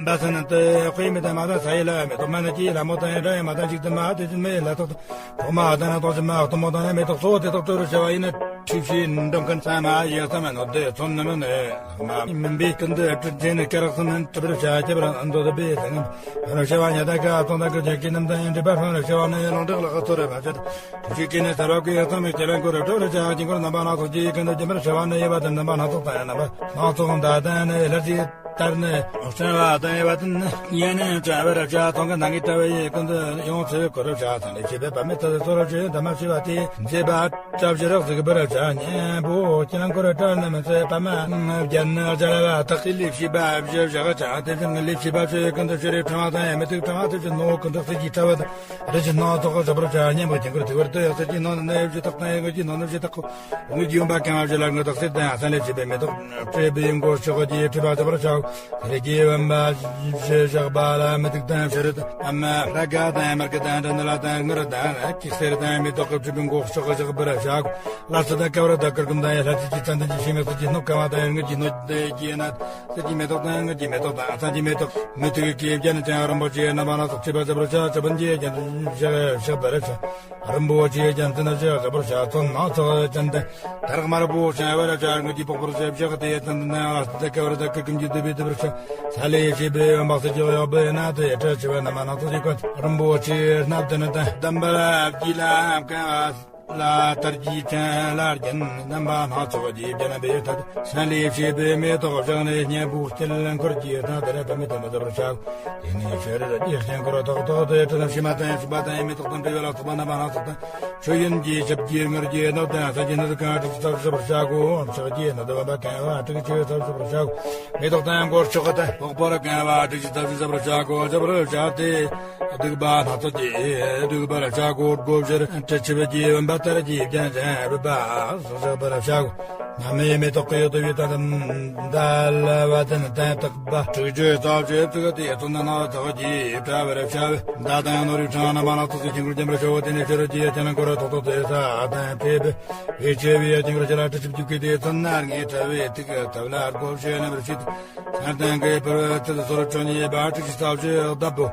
འབའ་སེ་ན་ཏེ་དཔེ་མི་དང་མ་དང་ས་ཡི་ལ་མེ་ཏོག་མ་ན་ཅི་ལྷ་མོ་དང་ཡང་འདྲ་ཡང་མ་དང་ཅིག་ཏུ་མ་དེ་ཅི་མེ་ལ་ཐོག་ཏུ་ཐོག་མ་དང་ན་ཏོག་ཅི་མ་གཏུམ་མོ་དང་ཡང་མེ་ཏོག་གཙོ་བོ་དེ་དག་སྤྲོ་རུ་བྱ་བ་ཡིན་ན་ཁྲིག་ཤེས་འདོམ་མཁན་ཚང་མ་ཡི་ཚང་མ་ནོར་དེ་ཚོན་ནི་མི་ནི་ལྷག་མ་མིན་པའི་ཀུན་ཏུ་སྤྲུལ་མཁན་ནི་སྐད་རགས་སུ་མིན་གྲུབ་རུ་བྱ་ཁྱབ་རང་འདོད་པའི་སེང་ངམ་རུ་བྱ་བ་ཉ་ད་ཀ་ཚོང་དང་ཀུན་ཁྱེད་ཀྱི་རྣམ་ཐར་ཡང་འདྲིས་པ་ཧྲང་རུ་བྱ་བ་ནི་ཡང་ལོང་དྲག་ལག་ག་ཚོ་རུ་བ་བྱེད། ཐུགས་རྗེ་ཀུན་ནས་ཚར་བ་ཀུན་ཡང་ཚང་མས་ཁྱེད་ལ་འགོད་རུ་སྤྲོ་རུ་བྱ་དཀྱིལ་འཁོར་རྣམ་པ་སྣ་ཚོགས་ཀྱི་ཀུན་ཏུ་རྒྱུན་པར་བྱ་བ་ནི་དབྱེ་བ་དང་རྣམ་པ་སྣ་ཚོགས་དང་ཡང་རྣམ་པ་སྣ་ཚོགས་མདའ་དང་ནི་ལྷར་བཅས། ལྟར་ནི། སྤྲིན་བ་དང་ཡལ་བ་དང་། ཡེ་ནས་བྲལ་བར་བྱ། མཐོང་གི་ནང་གི་བྲལ་བའི་ཡུལ་ཀུན་ཏུ་ཡོངས་སུ་བསྐོར་བར་བྱ། ཚང་ལས་བྱེད་པའི་པདྨའི་ཚལ་དུ་སོར་ཕྱིན་དམ་པ་ཞི་བ་དེས་མཛད་པ་སྐྲ་བཞར་གཟིགས་པར་བྱ། གཉེན་པོ་དཀྱིལ་འཁོར་བཀྲ་རྣམས་སུ་པདྨ་རྒྱན་རྒྱལ་བ་དག་གི་ལས་བྱེད་པ་བཞི་བཞག་ཅིང་། དེ་བཞིན་ལས་བྱེད་པ་ཆོས་ཀུན་ཏུ་ཕྱི་རོལ་ཕྲེང་བ་དང་ཡང་མེ་ཏོག་ཕྲེང་བ་དེ་བཞིན་ནོར་བུ་ཀུན་ཏུ་གསེར་གྱི་ཕྲེང་བ་དང་། རི་ཆུ་སྣ་ཚོགས་བཞག་པར་བྱ། གཉེན་པོ་དཀྱིལ་འཁོར་ཐིགས་པར་ལྟོས། གསེར་གྱི་སྣོད་ནི་ནད་གཡོག་གི་དག་དང་། ཡུལ་གྱི་སྣོད་ནི་བཞི་དག་གོ། ཡུལ་གྱི་ཡོན་པ་གང་བ་བཞི་ལ་དངོས་དག་གསེར་དང་ས་ལས་བྱས་པའི་མེ་ཏོག་སྤྲས་པའི་མགོ་ཕྱོགས་ཀྱི་ཁྲི་པ་བཞག་པར་བྱའོ། རི་རྒྱལ་བུམ་པ་བཞི་བཞག་པ་ལ་མུ་ཏིག་དང་བྱུ་རུ་དང་། པདྨ་རཱ་ག་དང་མར་གད་དང་དྲི་ནཱི་ལ་དང་དངུལ་དང་གེ་སར་དང་མེ་ཏོག་གི་སྤྲས་པའི་མགོ་ཕྱོགས་བཞག་པར་བྱའོ། ལ་སོགས་དང་ཀ་བ་ར་དང་གུར་གུམ་དང་ཡང་ལྷ་བཅས་ཀྱི་ཚད་ལྡན་གྱི་ཕྱེ་མའི་གསེར་གྱི་སྣོད་གང་བ་དང་དངུལ་གྱི་སྣོད་ཀྱི་སྣོད། གསེར་གྱི་མེ་ཏོག་དང་དངུལ་གྱི་མེ་ཏོག་དང་ཨ་ཚང་གི་མེ་ཏོག་མུ་ཏིག་གི་རྒྱན་ཅན་རིན་པོ་ཆེའི་རྣམ་པ་སྣ་ཚོགས་ཕྱེ་པ་བཞག་པར་བྱ། ཆོས་དཔལ་གྱི་རྒྱན་བཞག་བཞག་པར་བྱ། རིན་པོ་ཆེའི་རྒྱན་ཅན་བཞག་བཞག་པར་བྱ། ཚོན་སྣ་ཚོགས་ཅན་དང་དར་དམར་པོ་བྱ་བར་བྱ། དངུལ་གྱི་པགས་པར་བྱ་བཞག་དེ་ཡི་ཚད་ལྡན་དང་ལ་སྟེ་ཀ་བར་དང་གུར་གུམ་གྱིས་བསྡུས་པའི་བསྡུ་བར་བྱ། ས་ལས་བྱས་པའི་འོད་དཔག་ཚད་ཀྱི་གཡོག་པོའི་སྣ་དེ་ཡི་སྤྲས་ཕྱེ་བ་རྣམ་པ་སྣ་ཚོགས་ཀྱིས་བཀོད། རིན་པོ་ཆེའི་སྣ་བདུན་དང་ལྡན་པར་བགྱིས་ལ་བཀང་བ། ལ་དར་གྱི་ཕྲེང་ལ་རྒྱན་རྣམ་པ་སྣ་ཚོགས་ཀྱིས་བརྒྱན་པའི་ཐད། ས་ལས་བྱས་པའི་མེ་ཏོག་བཞག་ནས་གཉེན་པོ་དཀྱིལ་འཁོར་གྱི་སྣ་དེར་པདྨའི་ཚལ་དུ་བཞག་པར་བྱའོ། དེ་ནས་ཕྱི་རོལ་གྱི་དཀྱིལ་འཁོར་ཏག་ཏག་ཏུ་ཡི་དྲི་དང་ཕྱེ་མ་དང་བྱུག་པ་དང་མེ་ཏོག་དང་འབྲས་བུ་ལ་སོགས་པ་རྣམ་པ་སྣ་ཚོགས་དང་། མཆོད་ཡོན་གྱི་ཞབས་ཀྱི་དངུལ་གྱི་སྣོད་དང་ས་ཀྱི་སྣོད་དུ་གང་བ་དྲུག་ཅུ་རྩ་བཞི་བཞག་པར་བྱའོ། ཕྱོགས་ཀྱི་སྣོད་དུ་བུམ་པ་གང་བ་དྲུག་ཅུ་རྩ་བཞི་བཞག་པར་བྱའོ། མེ་ཏོག་དང་མགོ་ཕྱོགས་དང་པགས་པར་གང་བ་དྲུག་ཅུ་རྩ་བཞི་བཞག་པར་བྱའོ། བཞག་པར་བྱ་སྟེ། བདུག་པ་སྣ་ཚོགས་ཀྱིས་བདུག་པར་བྱའོ། སྒོ་བཞིར་སྤྲས་ཕྱེ་བ་གྱི་བུམ་པ་དར་གྱིས་བརྒྱན་ཅིང་རོལ་པ་སོགས་བཞག་པར་བྱའོ། མ་མོའི་མེ་ཏོག་གི་འོད་དུ་ཡི་དམ་དང་འདྲ་བ་དང་དང་བཏགས་པ་དྲུག་ཅུ་རྩ་བཞི་བཙུགས་ཏེ་ཚོན་སྣ་ཚོགས་ཀྱིས་བཀྲ་བར་བྱའོ། མདའ་དང་ནོར་བུའི་སྲང་རྣམ་པ་སྣ་ཚོགས་ཀྱིས་དཀྱིལ་འཁོར་བརྒྱན་པར་བྱའོ། དེ་ནས་ཕྱི་རོལ་གྱི་དཀྱིལ་འཁོར་ཏག་ཏག་ཏུ་ས་དང་ཕྱེ་བའི་དཀྱིལ་འཁོར་ཕྱི་ལ་སྤྲས་ཕྱེ་བ་བཙུགས་ཏེ་ཚོན་སྣ་ལྔའི་ཕྲེང་བའི་ཐིག་ཐབས་ལ་སྒོ་བཞི་རྣམ་པར་ཕྱེ་སྟེ། སྔར་དང་གི་བུམ་པའི་ཚུལ་དུ་སོར་ཕྱིན་ཡས་པ་དྲུག་ཅུ་རྩ་བཞི་བཏབ་བོ།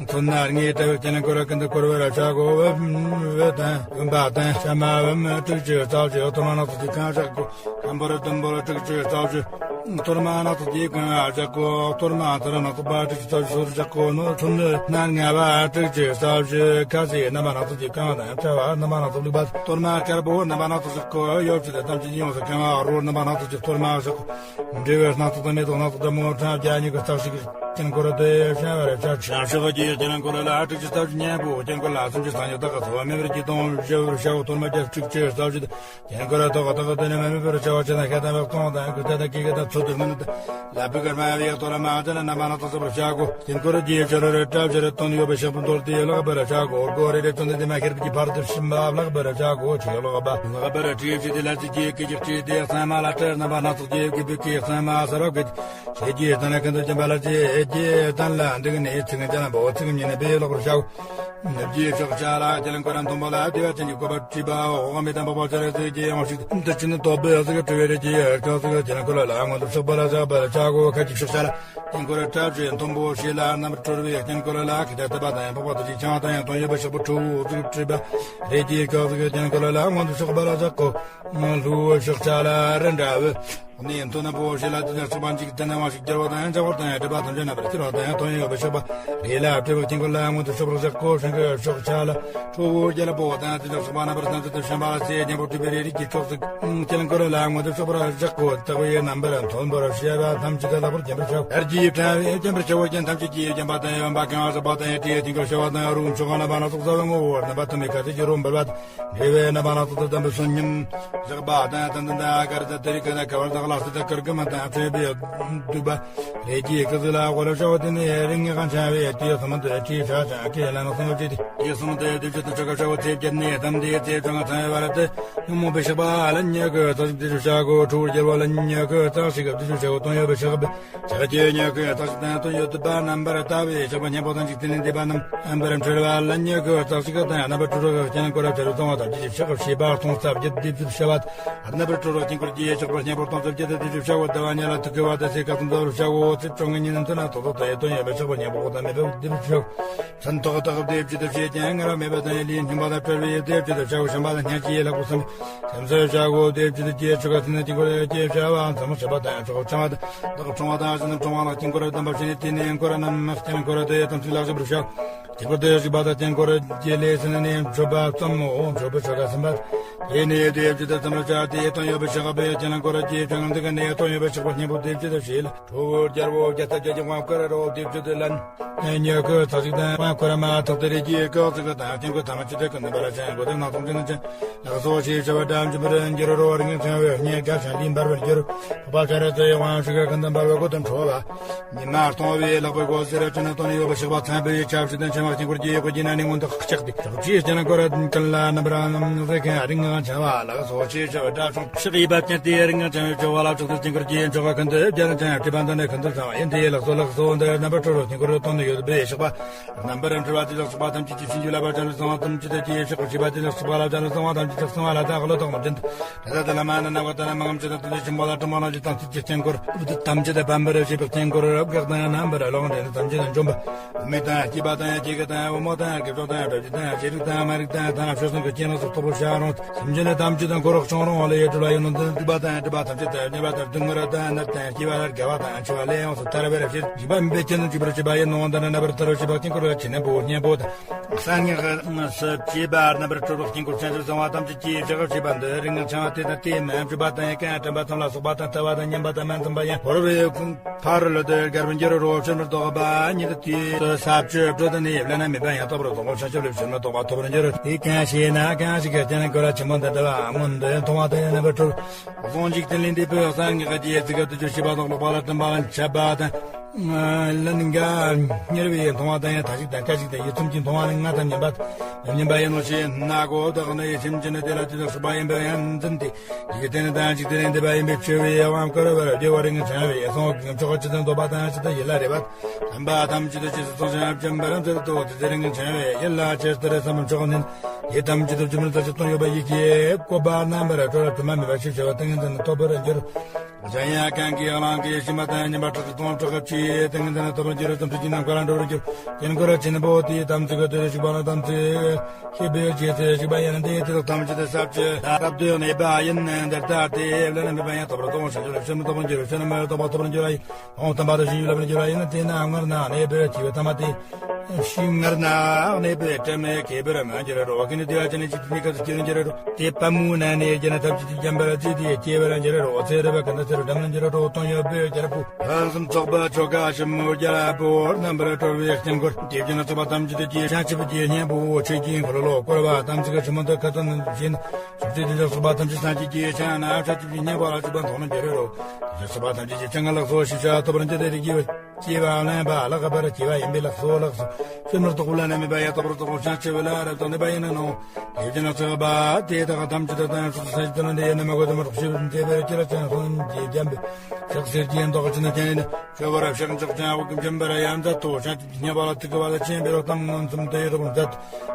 ཚོན་སྣ་ལྔའི་ཕྲེང་བའི་དཀྱིལ་འཁོར་ཀུན་ཏུ་བསྐོར་བར་བྱའོ། བུམ་པ་དང་བུམ་པ་དང་ཕྱེ་མ་བུམ་དྲུག་ཅུ་རྩ་བཞི་གཏོར་མ་སྣ་ཚོགས་ཀྱིས་གང་བ་བཞག་གོ། ཁམ་བུར་དུམ་བུར་དྲུག་ཅུ་རྩ་བཞི་གཏོར་མ་སྣ་ཚོགས་ཀྱིས་གང་བ་བཞག་གོ། གཏོར་མ་ཚར་སྣ་ཚོགས་པ་དྲུག་ཅུ་རྩ་བཞི་སོར་བཞག་གོ། ནོར་ཚོན་སྣ་ལྔ་པ་དྲུག་ཅུ་རྩ་བཞི་ཁ་ཟས་རྣམ་པ་སྣ་ཚོགས་ཀྱིས་གང་བ་དང་བཅའ་བ་རྣམ་པ་སྣ་ཚོགས་བླུགས་པ། གཏོར་མ་དཀར་པོ་རྣམ་པ་སྣ་ཚོགས་བཞག་གོ། ཡོ་བྱད་ཐམས་ཅད་ཡོངས་སུ་གང་བ། རོ་རྣམ་པ་སྣ་ཚོགས་ཀྱི་གཏོར་མ་བཞག་གོ། འབྲས་བུ་སྣ་ཚོགས་དང་མེ་ཏོག་སྣ་ཚོགས་དང་མོ་ཕྲེང་བརྒྱ་ཉིས་ཀྱི་རྩ་ཞིག་དཀྱིལ་འཁོར་དུ་བྱིན་པར་བྱ། བྱང་ཕྱོགས་ཀྱི་དཀྱིལ་འཁོར་ལ་དྲུག་ཅུ་རྩ་བཞི། གཉེན་པོའི་དཀྱིལ་འཁོར་ལ་སུམ་ཅུ་རྩ་གཉིས། དག་གི་ཚོགས་མེད་པར་གྱིས་སྟོང་བཞི་བར་བྱའོ། གཏོར་མ་བརྒྱ་དྲུག་ཅུ་རྩ་བཞི་དང་། དཀྱིལ་འཁོར་ཐོག་ཐོག་ཏུ་ནི་མེ་མེད་པར་བྱ་བ་ཅན་ལ་ཤ་དང་བག་སྟོང་དང་། ཀུ་ཏ་དང་ཀི་ཀ་དང་ཚོད་དུ་མིན་དང་། ལ་ཕུག་གར་མ་ཡ་ཡག་ཏོ་ལ་མ་ཅན་ལ་རྣམ་པ་སྣ་ཚོགས་སུ་བར་བྱ་གོ། དཀྱིལ་འཁོར་རྒྱས་ཕྱི་རོལ་རི་བྲག་ཕྱི་རོལ་དོན་ཡོད་པའི་ཕྱག་པོ་མདོར་དེ་ལག་པར་བྱ་གོ། སྒོ་རེ་རེ་ཚོན་དེ་མ་ཁེར་བགྱི་བར་དུ་བྱིན་པ་ལག་པར་བྱ་གོ། ཆོས་ལོག་པ་ལག་པར་བྲིས་བྱས་ཏེ་ལ་ཚིག་གི་ཀི་ཀྱི་བྲིས་ཏེ་གཙང་མ་ལ་སྤྲས་རྣམ་པ་སྣ་ཚོགས་ཀྱི་ཀི་བི་ཀི་གཙང་མ་ས་རབ་ཀྱི་ཞེས་ཀྱི་ལྟར་ན་ཀུན་ཏུ་བྱིན་པ་ལ་ཅེས་ཀྱི་ལྟར་ལ་འདུག་ནས་ཚིག་ཅན་པོ་ཚིག་ཉིད་ནས་པའི་ལོག་པར་བྱའོ། ནུབ་ཀྱི་ཕྱོགས་ཆ་ལ་དཀྱིལ་འཁོར་མཐོན་པོ་ལ་བདེ་བ་ཅན་གྱི་བཀོད་པ་བྲིས་པའོ། འོག་མིན་དང་འཕགས་པ་སྤྱན་རས་གཟིགས་ཀྱི་དབང་ཕྱུག་འདི་ཕྱི་ནི་ཏོག་པའི་གཟུགས་སྤྲུལ་པའི་རིགས་ཀྱི་སྐུ་གཟུགས་དཀྱིལ་འཁོར་ལ་མངོན་དུ་གཤེགས་པ་ལ་བཞག་པར་བྱའོ། ཁ་ཅིག་ཕྱོགས་ཆ་ལ་དཀྱིལ་འཁོར་བཀྲ་ཤིས་མཐོན་པོ་ཞེས་ལ་རྣམ་པར་གྲོལ་བའི་དཀྱིལ་འཁོར་ལ་ཁྱི་དང་རྟ་པ་དང་འཕགས་པ་དང་ཅིག་ཆང་དང་ཡང་དོན་ཡོད་པའི་ཕྱག་པོ་ཁྲོ་བོའི་གཟུགས་སྤྲུལ་པ་རིགས་ཀྱི་སྐུ་གཟུགས་དཀྱིལ་འཁོར་ལ་མངོན་དུ་གཤེགས་པ་ལ་བཞག་གོ། ལྷོའི་ཕྱོགས་ཆ་ལ་རི་འདྲ་བོ། གནས་མཐོ་ན་པོ་ཞེས་ལ་དེ་ནས་གཤེགས་པ་འཇིག་རྟེན་ན་དབང་ཕྱུག་རྒྱལ་བ་དང་ཡང་བྱ་བ་དང་ཡང་སྒྲིབ་པ་ཐམས་ཅད་རྣམ་པར་སེལ་བ་དང་ཡང་དོན་ཡོད་པའི་གཤེགས་པ་རེ་ལ་སྤྲུལ་པའི་དཀྱིལ་འཁོར་ལ་མངོན་དུ་གཤེགས་པར་བཞག་གོ། སྲིན་གྱི་ཕྱོགས་ཆ་ལ་ཁྲོ་བོ་རྒྱལ་པོ་དང་དེ་ནས་གཤེགས་པ་རྣམ་པར་སྣང་མཛད་དུ་བྱོན་པ་ལ་ཚེ་སྙིང་པོ་སྤྲུལ་པའི་རིགས་ཀྱི་ཕྱོགས་སུ་དཀྱིལ་འཁོར་ལ་མངོན་དུ་གཤེགས་པར་བཞག་གོ། དག་པའི་རྣམ་པར་མཐོན་པོར་བྱེད་པ་ཐམས་ཅད་ལ་ལྷག་པར་བརྒྱན་པར་བྱའོ། ཡར་གྱི་ཕྲེང་བས་བརྒྱན་པར་བྱའོ། རྒྱན་ཐམས་ཅད་ཀྱིས་བརྒྱན་པ་དང་ཡོན་པ་གང་བ་བཞག་པ་དང་ཡང་དེའི་དཀྱིལ་འཁོར་བྱ་བ་དང་རུང་ཕྱོགས་གང་ལ་དམིགས་པ་སྣ་ཚོགས་རྩ་བའི་ངོ་བོ་རྣམ་པ་ཐོན་པའི་ཁ་ཟས་ཀྱི་རོ་འབུལ་བ་དང་། འབྲས་བུའི་རྣམ་པ་སྣ་ཚོགས་དང་ལྡན་པའི་བསོད་སྙོམས་བཞག་པ་དང་། ཏན་ཏན་དང་ཨ་ཀར་དང་ཏེ་རི་ཀ་དང་ཀ་བར་དང་ལ་སི་དང་ཀིར་ཀི་མ་དང་མཆོད་པའི་བདུག་པ་རིགས་ཀྱི་སྐུ་གཟུགས་ལ་དབུལ་བྱའོ། དེ་ནས་རིགས་ལྔའི་གང་ཆ་བས་དེ་གསུམ་དུ་ཁྲིད་བྱ་ཞིང་ཀྱེ་ལ་ན་གསུམ་པོ་བཅས་ཏེ། དེ་གསུམ་དུ་བདུན་ཅུ་དང་ཕྱེད་ཀ་ཤ་བོ་ཚེ་བརྒྱད་ནས་དམ་དེའི་ཚེ་བཅོ་ལྔ་ཚང་བའི་བར་དུ་ཉོན་མོངས་པའི་ཕྱག་པ་ལན་ཉི་ཤུ་རྩ་གཅིག་བདུན་ཅུ་བྱའོ། ཁྲོ་བོ་རྒྱལ་པོ་ལན་ཉི་ཤུ་རྩ་གཅིག་བདུན་ཅུ་བྱའོ། དོན་ཡོད་པའི་ཕྱག་པ་ཕྱག་རྒྱའི་ཉི་ཤུ་རྩ་གཅིག་དང་དོན་ཡོད་པ་རྣམ་པར་དག་པའི་ཕྱག་པ་གཉེན་པོ་དང་འཇིག་རྟེན་ལས་འདས་པ་རྣམས་རྣམ་པར་འཁྲུལ་བ་ལན་ཉི་ཤུ་རྩ་གཅིག་དང་རྣམ་པར་གྲོལ་བའི་དཀྱིལ་འཁོར་བྱ་རུང་གཙང་བ་ཐམས་ཅད་ཀྱི་ཕྱག་བྱེད་པ་སྟོང་རྩ་བརྒྱད་བདུན་ཅུ་བྱ་བ། རྣམ་པར་གྲོལ་བའི་དཀྱིལ་འཁོར་གྱི་ཕྱག་པ་གཉེན་པོ་སྟོང་རྩ་བརྒྱད་དང་བདུན་ཅུ་བྱའོ། ཟླ་བ་ཉི་ལ་ཐུག་གི་བར་དུ་ཚེ་ག་ཙམ་ཙམ་བྱའོ། ཚེ་བཅོ་ལྔའི་ཉིན་མཐུན་ན་ཐོག་ཐོག་ཏུ་ཡི་དོན་ཡོད་པའི་ཕྱག་པ་གཉེན་པོ་དང་མེད་པའི་བདུན་ཅུ་བྱའོ། མཚན་ཐོག་ཐོག་བདེ་བྱེད་དུ་བྱེད་ཅིང་ངལ་བ་མེད་པ་དང་ཡི་ལུས་སྙོམས་པ་དང་བྲལ་བའི་བདེ་བྱེད་དུ་བྱའོ། བྱམས་པ་དང་སྙིང་རྗེའི་ལྷ་སྐུ་བསམ་སེམས་སུ་བྱའོ། བདེ་བྱེད་དུ་བྱེད་ཆོ་ག་ཚེ་ན་དཀྱིལ་འཁོར་ཡི་བྱ་བ་མཚན་མོ་བྱེད་པ་དང་ཆོག་ཆང་བ་དང་བདག་གྲོང་བ་དང་ཞིང་རྣམས་གྲོང་བ་ལ་དཀྱིལ་འཁོར་དམ་པ་བྱས་ནས་དེ་ནས་འཁོར་རྣམས་དཀྱིལ་འཁོར་དུ་ཡི་དམ་ཚིག་ལ་བཞག་པར་བྱའོ། དཀྱིལ་འཁོར་དེ་བཞུགས་པ་དང་དཀྱིལ་འཁོར་གྱི་ལས་ཟིན་ནས་མཆོད་པ་བརྩམ་མོ། མཆོད་པའི་ཆོ་ག་ཟིན་པ། དེ་ནས་དེ་བཅུ་དང་ཙམ་ར་བཅར་ཏེ་སྟོང་ཡོད་པའི་ཕྱག་པའི་ཀྱེ་ལ་འཁོར་གྱི་ཕྱག་འདི་ག་ནས་སྟོང་ཡོད་པའི་ཕྱག་པ་སྙིང་པོ་དེ་བཅུ་དང་བྱས་ལ། ཁྲོ་བོ་རྒྱལ་པོ་རྒྱལ་ཚབ་རྒྱལ་གྱི་དབང་བསྐུར་རོ། དེ་བཅུ་དེ་ལན། ཉི་ཁུ་ཚ་ཞིག་དང་དབང་བསྐུར་མ་ཐག་ཏུ་རེ་གྱི་སྐོག་ཚིག་དང་དཀྱིལ་འཁོར་ཐ་མ་བཅུ་དེ་ཀུན་ནས་འབར་ཅན་གོ་དེ་ནག་ཚོང་ཅན་ཅན། ལག་སོ་ཞེས་བྱ་བ་དགྲ་བཅོམ་པར་འགྱུར་རོ། རིང་ཚང་བའི་སྙེག་དགའ་ཞིང་ལིང་འབར་བར་འགྱུར། ཕོ་བ་ཁ་ར་ཚོའི་དབང་ཕྱུག་ཀུན་ཏུ་འབར་བའི་སྒོ་དུ་འཕྲོ་བ། ཉི་མ་སྟོང་བའི་ལྷག་པའི་སྒོ་ཟེར་ཅི་ན་སྟོང་ཡོད་པའི་ཞགས་པ་ཚན་པའི་ཆབ་ཞིག་དང་ཆེན་པོ་དཀྱིལ་འཁོར་གྱི་ནང་ནས་མངོན་དུ་བཅུག་སྟེ། ཕྱོགས་བཅུའི་སྤྱན་ལ་འཁོར་ཀུན་ལ་རྣམ་པར་སྣང་མཛད་མཁན་རིང་ངང་བྱ་བ་ལག་སོ་ཞེས་བྱ་བ་དགྲ་བཅོམ་ཕྱག་གཡས་པ་བསྟན་ཏེ་རིང་ངང་བྱ་བའི་ཆོ་ག་ལ་ཕྱོགས་སུ་དཀྱིལ་འཁོར་གྱི་ཆོ་ག་ཀུན་ཏུ་བརྒྱ་དང་བརྒྱ་བྲིས་པ་འདི་ནི་ཀུན་ཏུ་ཚང་བ་ཡིན་ཏེ། ལག་སོ་ལག་སོ་འདི་རྣམ་པར་གྲོལ་བའི་དཀྱིལ་འཁོར་སྟོང་ནས་ཡོད་པའི་ཞགས་པ། རྣམ་པར་འཕྲུལ་པ་དེ་ལ་སོགས་པ་ཐམས་ཅད་ཀྱི་ཕྱིན་ཅི་ལ་པ་བྱ་རུ་གསང་བ་ཐམས་ཅད་དེ་ཀྱི་ཕྱག་བྱིས་པ་དེ་ལ་སོགས་པ་ལ་བྱ་རུ་གསང་བ་ཐམས་ཅད་ཀྱི་གསང་བ་ལ་བྱ་བློ་ཐོག་མ་འདྲེན། ད་ལྟ་ལ་མ་ན་ནག་པ་ད་ན་མ་ངམ་ཅི་ད་དེ་ཆེན་པོ་ལ་དྲི་མ་ལ་ཅི་དང་ཚིག་གི་སྐྱེ་འཁོར་ཐམས་ཅད་དེ་བམ་པར་བྱེད་པའི་སྐྱེ་འཁོར་རབ་འགག་དང་རྣམ་པར་ལོག་འདྲེན་ཐམས་ཅད་དེ་འཇོམས་པ། མིག་དང་སྐྱེས་པ་དང་སྐྱེ་རྒ་དང་འོ་མོ་དང་སྐྱེ་མཆོག་དང་གྲོ་རྗེ་དང་ཤེས་རིག་དང་མ་རིག་དང་ཐ་ན་ཆོས་སེམས་ཀྱི་སྐྱེ་གནས་སུ་ཐོབ་པར་བྱ་རུང་། སེམས་ཅན་ཐམས་ཅད་དེ་འཁོར་བ་བྱུང་རུང་བ་ལ་ཡི་དྲི་ལ་ཡི་ནོ་འདི་སྡིག་པ་དང་སྒྲིབ་པ་ཐམས་ཅད་དེ་ཉེས་པ་དང་སྡུག་བསྔལ་དང་ནད་དང་སྐྱེ་བ་དང་རྒ་བ་དང་འཆི་བ་ལས་ཡོངས་སུ་ཐར་བར་བྱེད། འཇིགས་པ་མེད་པའི་ཁྱོན་ནས་འཇིགས་པར་བྱེད་པ་ཡིན་ནོ། འདི་ནི་རྣམ་པར་ཐར་བར་བྱེད་པ་དཀྱིལ་འཁོར་ཆེན་པོ་གཉན་པོ་དང་། གསང་སྔགས་སུ་བྱེད་པ་རྣམ་པར་གྲོལ་བའི་དཀྱིལ་འཁོར་ཆེན་པོ་གསང་བ་ཐམས་ཅད་ཀྱི་ཕྱག་བྱེད་པ་འདི་རིང་ལ་འཆང་བ་དེ་དང་དེའི་མ་ཡིན་སྤྱོད་པ་དང་ཡང་ཀྱང་དྲན་པ་ཙམ་ལ་སོགས་པ་དང་ལྟ་བ་དང་ཉན་པ་དང་མ་འཛེམ་པ་ཡང་བོར་བའི་ཀུན། ཕ་རོལ་ཏུ་དགར་བར་འགྱུར་རོ། ཕྱིར་མི་ལྡོག་པ་ཉིད་དུ་དུས་སུ་ས་བཅུ་དྲུག་ཏུ་ནི་བླ་ན་མེད་པ་ཡང་དག་པར་རྫོགས་པ་བྱང་ཆུབ་ལ་ཕྱིར་མི་ལྡོག་པ་ཐོབ་པར་འགྱུར་རོ། དེ་གང་ཞེ་ན་གང་ཞིག་གི་སྤྱན་ལ་འཁོར་བ་ཆེན་པོ་འདི་འདྲ་བ་མངོན་དུ་མཐོང་བ་དེ་ནི་རྣམ་པར་གྲོལ། རྫོང་འཇིག་རྟེན་ལས་འདས་པའི་གསང་སྔགས་ཀྱི་རྗེ་ཚིག་གི་དུས་ཀྱི་བྱིས་པ་དང་ལོག་པ་ལ་དྲན་པ་ལ་འཆད་པ་དང་། ལན་འགའ་མྱུར་བའི་མཐོང་བ་དང་ཡང་ཐ་ཞིག་དང་སྐད་ཅིག་དང་ཡིད་ཚིམ་གྱིས་མཐོང་བ་ནི་ང་དང་མཉམ་པ་མཉམ་པ་ཡིན་ནོ་ཞེ་ན་གོ། བདག་ནི་སེམས་ཅན་ནི་དེ་ལ་དེ་དག་སོགས་པ་ཡིན་པར་ཡང་འཛིན་ཏེ། ཡིད་བརྟན་དང་འཇིག་རྟེན་ལས་འདས་པ་ཡིན་པའི་ཆོས་ཀྱི་དབང་བསྐུར་བར་བགྱི་བ་རིང་བྱང་བའི་གསང་བ་མཆོག་ཅི་ཙམ་འདོད་པ་དང་ཅི་ལྟར་ཡིད་ལ་རེ་བ་དམ་པ་ཐམས་ཅད་དུ་ཅི་སུ་ཚོགས་ཤིང་བྱམས་པར་མཛད་དོ། དེ་ཚེ་རིང་བྱང་བའི་ཡིད་ལ་ཇི་ལྟར་བསམ་མཆོག་ནི་ཡིད་ཐམས་ཅད་དུ་བཅོམ་ལྡན་ལྟ་ཞིང་སྟོང་ཡོད་པ་ཡིད་ཀྱི་བཀོད་པ་རྣམ་པར་གྲོལ་དྲི་མ་མེད་པ་ཞེས་བྱ་བ་ཏིང་ངེ་འཛིན་ཐོབ་པར་འགྱུར། འཇམ་དབྱངས་གང་གིས་གླང་གི་ཤི་མ་དང་ཉམས་པ་ཁྲག་ཁྲིག་སྟོང་ཕྲག་གཅིག་ཏིང་ངེ་འཛིན་ཐོབ་པར་འགྱུར། དམ་ཚིག་གི་ནམ་མཁའ་ལ་འགྲོ་བར་འགྱུར། དཀྱིལ་འཁོར་ཆེན་པོ་དེའི་དམ་ཚིག་གི་དུས་སུ་བཞུགས་པ་ན་དམ་ཚིག་ཤེས་པའི་རྗེས་སུ་བཞུགས་པ་ཡིན་ན་དེའི་དུས་དག་ཐམས་ཅད་དུ་ས་བཅུ་རབ་ཏུ་གནས་པ་ཡིན། འདི་ལྟར་དེ་བླ་ན་མེད་པ་ཡང་དག་པར་རྫོགས་པ་བྱང་ཆུབ་ལ་ཕྱིར་མི་ལྡོག་པར་འགྱུར། ཕྱིར་མི་ལྡོག་པ་ཐོབ་པར་འགྱུར་བ་ཡིན། འོང་དམ་པ་དང་བཞིན་གྱིས་བསླབ་པར་འགྱུར་བ་ཡིན་ན། དེས་ན་སྔར་ན་གནས་པའི་སྐྱེས་བུ་ཐ་མ་དེ། ཤི་སྔར་ན་གནས་པའི་དྲི་མས་གོས་པར་མི་འགྱུར་རོ། ཀུན་ནས་བདེ་བ་ཅན་ནི་འཇིག་རྟེན་གྱི་སྐབས་སུ་སྐྱེ་བར་འགྱུར་རོ། དེ་པ་མུ་ན་ནས་སྐྱེས་ན་ཐབས་ཅི་སྟེ་འཇམ་པར་བརྫིས་ཏེ་སྐྱེ་བར་འགྱུར་རོ། ཚེ་རབས་ཀུན་ཏུ་ཚེ་རུ་འགྲམ་ན་འགྱུར་རོ། སྟོང་ཡོད་པའི་རྒྱལ་པོ་ཕུན་སུམ་ཚོགས་པ་ཆོ་ག་ཞིབ་མོ་རྒྱལ་པོ་རྣམ་པར་གྲོལ་བའི་དཀྱིལ་འཁོར་དེ་བཞིན་ཚོགས་པ་ཐམས་ཅད་དུ་སྐྱེས་བྱང་ཆུབ་ཀྱི་སྙིང་པོ་ཆོས་ཀྱི་འཁོར་ལོ་བསྐོར་བ་དམ་ཚིག་གི་ཆུ་མོ་འདི་ཁ་ཙམ་བཞིན། ཕྱོགས་བཅུའི་དེ་ལ་སོགས་པ་ཐམས་ཅད་སངས་རྒྱས་ཀྱི་ཞིང་ན་བྱང་ཆུབ་ཀྱི་སྙིང་པོ་ལ་སོགས་པ་མཐོང་ན་འགྱུར་རོ། དེ་ལ་སོགས་པ་ཐམས་ཅད་ཀྱི་སྤྱན་སྔར་ལག་སོ་ཞེས་བྱ་ཐོབ་པར་འགྱུར་ཏེ་རིགས་ཀྱི་བུ། སྐྱེ་བ་ལེན་པ་ལེགས་པར་སྐྱེ་བ་ཡིན་པས་ལགས་སོ་ལགས་སོ། ཕྱིར་མི་ལྡོག་པའི་བླ་ན་མེད་པ་ཡང་དག་པར་རྫོགས་པ་བྱང་ཆུབ་ལ་རབ་ཏུ་གནས་པ་ཡིན་ནོ། དེ་བཞིན་ཚོགས་པ་དེ་དག་ཐམས་ཅད་དུ་དང་ཕྱོགས་སུ་ས་གཞི་དུ་ལ་འདི་ཡེ་ནས་མ་གོས་དུ་མ་རྟོགས་ཤེས་པར་མཛད་པའི་ཕྱིར་ཅན་སོན་གྱི་རྒྱན་པའི་ཕྱག་འཚལ་གྱི་མདོག་ཅན་ནི་ཅན་ནི་ཆོས་པར་ཕྱག་འཚལ་ཅན་འོག་གི་འཇམ་པར་ཡང་མཛད་དོ། བྱང་ཆུབ་ཀྱི་སྙིང་པོ་ལ་ཐུག་གི་བ་ལ་ཆེན་པོའི་རོ་ཐམ་མངོན་སུམ་དུ་ཡོད་དོ་མཛད།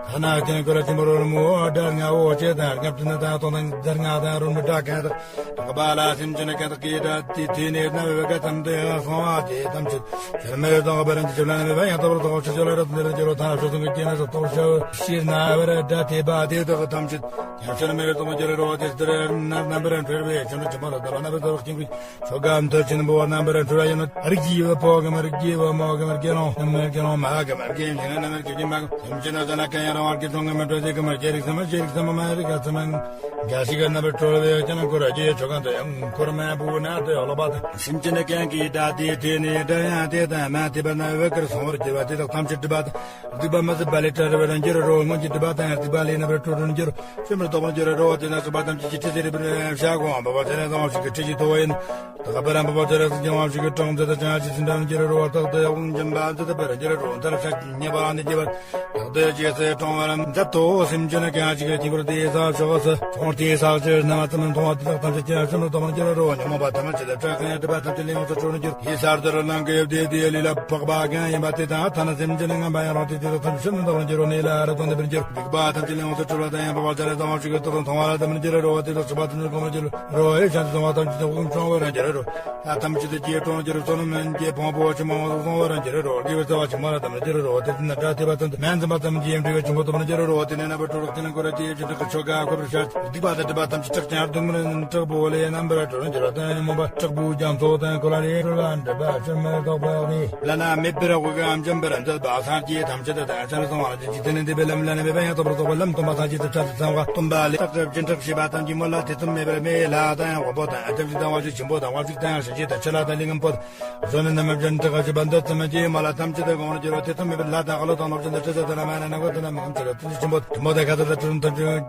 ཐ་ན་ཀྱང་ཀུ་ར་ཆེན་པོ་རོ་མོ་ཨ་དྲ་ང་འོ་ཅེ་དང་སྔགས་དུ་ན་དང་སྟོང་དང་ཛར་ང་དང་རོ་མི་དྲ་གང་དག་དག་པ་ལ་སེམས་ཅན་གང་དག་གིས་དགྲ་དེ་དེ་ནས་རྣ་བའི་བཀའ་ཙམ་དུ་སོང་བ་དེ་ཐམས་ཅད་ཕྱིར་མི་ལྡོག་པར་འདི་ཞིག་ལ་ནི་མེད་པ་ཡང་དག་པར་རྫོགས་ཆོས་ཅོ་ལ་རབ་ཏུ་འདིར་འགྱུར་རོ། ཐ་ན་ཕྱོགས་གསུམ་གྱི་སྐྱེ་གནས་སུ་རྟོགས་བྱ་ཕྱིར་ན་བར་དགྲ་དེ་པ་དེ་དག་ཐམས་ཅད་ཡང་ཕྱིར་མི་ལྡོག་པར་འགྱུར་རོ། དེ་ལྟར་ན་རྣམ་པར་འཕྲུལ་པའི་ཆོ་འཕྲུལ་ཆེན་པོ་ལ་དག་པ་རྣམ་པར་རྫོགས་པའི་དཀྱིལ་འཁོར་ཆོ་ག་མཐར་ཕྱིན་པོ་རྣམ་པར་འཕྲུལ་བ་ཡིན་ནོ། རིགས་ཀྱི་བུ་ཕོ་གམ་རིགས་ཀྱི་བུ་མོ་གམ་དགེ་སློང་ནམ་དགེ་སློང་མ་གམ་དགེ་བཤེས་ནམ་དགེ་བཤེས་མ་གམ་སེམས་ཅན་ན་ཟ་ན་གང་ཡང་རང་དབང་གི་གྲོང་གམ་གྲོང་གསེབ་གམ་རྒྱལ་རིགས་སམ་རྒྱལ་རིགས་སམ་མ་རིགས་ག་ཙམ་འགའ་ཞིག་གི་རྣམ་པར་གྲོལ་བའི་ཀྱེ་ལ་འཁོར་གྱི་ཆོ་ག་འདི་ཡང་འཁོར་མ་བུ་ན་དེ་ལོག་པ་དང་སེམས་ཅན་གང་གིས་དགྲ་དེ་དེ་ནི་དགྲ་ཡང་དེ་དང་མ་དེ་པ་ན་བུ་ཀར་སོང་བར་གྱུར་པ་དེ་དག་ཐམས་ཅད་སྒྲིབ་པ་དང་། སྡིག་པ་མ་ཟད་པ་ལས་བྲལ་བར་འགྱུར་རོ། སྔོན་གྱི་སྒྲིབ་པ་དང་སྡིག་པ་ལས་རྣམ་པར་གྲོལ་བར་འགྱུར། ཕྱིར་མི་ལྡོག་པར་འགྱུར་རོ། དེ་ན་སོགས་པ་ཐམས་ཅད་ཀྱི་ཁྲི་ཟེར་བར་བྱ་གོང་འབབ་པ་དེ་ནས་གསང་བ་ཞིག་གི་ཁྲི་ཞིག་ཐོབ་ཡིན། དག་པར་འབབ་པ་དེ་རེ་ཟུང་གི་དབང་ཕྱུག་གི་གྲོང་ཚོ་དང་བྱང་ཞིང་ཟིན་དང་འགྱུར་རོ། རྟག་ཏུ་ཡག་པོ་འཇམ་པ་འཛིན་པར་འགྱུར་རོ། མཐར་ཕྱག་ཉེ་བར་ནི་རྒྱས་པར་རྟག་ཏུ་རྒྱས་སེ་གྲོང་བར་མཛད་དོ། སེམས་ཅན་གང་ཞིག་གི་དཀྱིལ་འཁོར་དེའི་ས་ཕྱོགས་སུ་གྲོང་དེའི་ས་ཕྱོགས་རྣམ་པ་ཙམ་མཐོང་བ་དེ་དག་ཐམས་ཅད་ཀྱང་ཕྱིར་མི་ལྡོག་པར་འགྱུར་རོ། ཉོན་མོངས་པ་ཐ་མ་ཅི་ལ་སྐྲག་ཀྱང་སྒྲིབ་པ་ཐམས་ཅད་ལས་ཡོངས་སུ་གྲོལ་འགྱུར། དེའི་སར་དུ་ར་ལང་གི་དེ་དེའི་ལུས་ལ་ཕོག་པ་གང་ཡིན་པ་དེ་དང་ཐ་ན་སེམས་ཅན་ངན་པ་ཡང་རུང་དེ་དག་ཐམས་ཅད་ཕྱིར་མི་ལྡོག་པར་འགྱུར་རོ། གནས་ལ་རབ་ཏུ་གནས་པར་འགྱུར། སྡིག་པ་ཐམས་ཅད་ལས་ཡོངས་སུ་གྲོལ་བ་དང་ཡང་འབབ་པ་ཚར་རེ་ཚང་བ་ཞིག་གི་སྟོབས་དང་མཐོང་བ་ལ་དམ་པར་འགྱུར་རོ། དེ་དག་སྒྲིབ་པ་ཐམས་ཅད་གོམས་པར་འགྱུར་རོ། ཨེ་ཤ་འདི་གསང་བ་ཐམས་ཅད་དབུགས་འབྱུང་བར་འགྱུར་རོ། ལྷ་ཐམས་ཅད་དུ་སྐྱེ་གྲོང་འགྱུར། བསོད་ནམས་ཀྱི་ཕུང་པོ་ཆེན་མོ་སོང་བར་འགྱུར་རོ། དགེ་བའི་རྩ་བ་ཆུང་མ་ལ་དམ་པར་འགྱུར་རོ། དེ་ན་དགྲ་དེ་པ་ཙམ་དུ་མ་འཛེམ་པ་ཙམ་གྱིས་འབྲེལ་བའི་ཆུང་པོ་དམ་པར་འགྱུར་རོ། དེ་ནས་རྣམ་པར་གྲོལ་ལོག་ཅན་འཁོར་གྱི་ཆོ་ག་འཁོར་བར་ཤར། སྡིག་པ་དང་སྒྲིབ་པ་ཐམས་ཅད་སྐྲག་ཀྱང་སྡུག་བསྔལ་དྲག་པོ་ལས་རྣམ་པར་གྲོལ་འགྱུར་བ་དང་ཉོན་མོངས་པ་དྲག་པོའི་རྒྱ་མཚོ་དང་གོ་ལ་རེ་གྲོལ་ལ་འདྲེན་པ་ཕྱིར་མི་ལྡོག་བླ་ན་མེད་པར་འོད་ཀྱི་ཨམ་ཅམ་པར་མཛད་པ་སངས་རྒྱས་ཐམས་ཅད་དང་ཆར་སོང་བ་ལ་ཇི་ལྟར་ནི་འདི་པའི་ལམ་བླ་ན་མེད་པ་ཡང་དག་པར་རྫོགས་པའི་ལམ་སྟོན་པ་སངས་རྒྱས་དང་ཆར་དུ་ཚང་བ་སྟོན་པ་ལས་རྟག་ཏུ་སྦྱིན་སྲེག་བྱེད་པ་ཐམས་ཅད་མོ་ལ་ཐེ་ཚོམ་མེད་པར་མེ་ལྷ་དང་ཡང་འོད་པོ་དང་ཨ་ཐམས་ཅད་དང་དབང་ཕྱུག་ཆེན་པོ་དང་དབང་ཕྱུག་དང་ཡང་གཞན་གཅེས་དང་ཆེ་ལྷ་དང་ལས་ངན་པོ་དང་གཞོན་ནུ་རྣམས་སྦྱིན་སྲེག་བྱེད་པ་འདི་ཙམ་གྱིས་མོ་ལ་ཐམས་ཅད་དུ་གང་བར་འགྱུར་བ་ཐེ་ཚོམ་མེད་པར་ལྷ་དང་ཀླུ་དང་ལོ་ཆེན་དང་སྲས་དང་བླ་མ་ནང་གོ་དང་མི་ཁམས་ཆེ་ལ་ཐུགས་རྗེ་ཆེན་པོ་དང་ཐུན་མོང་དང་ཁ་ཚ་དང་ཐུན་ཐམས་ཅད།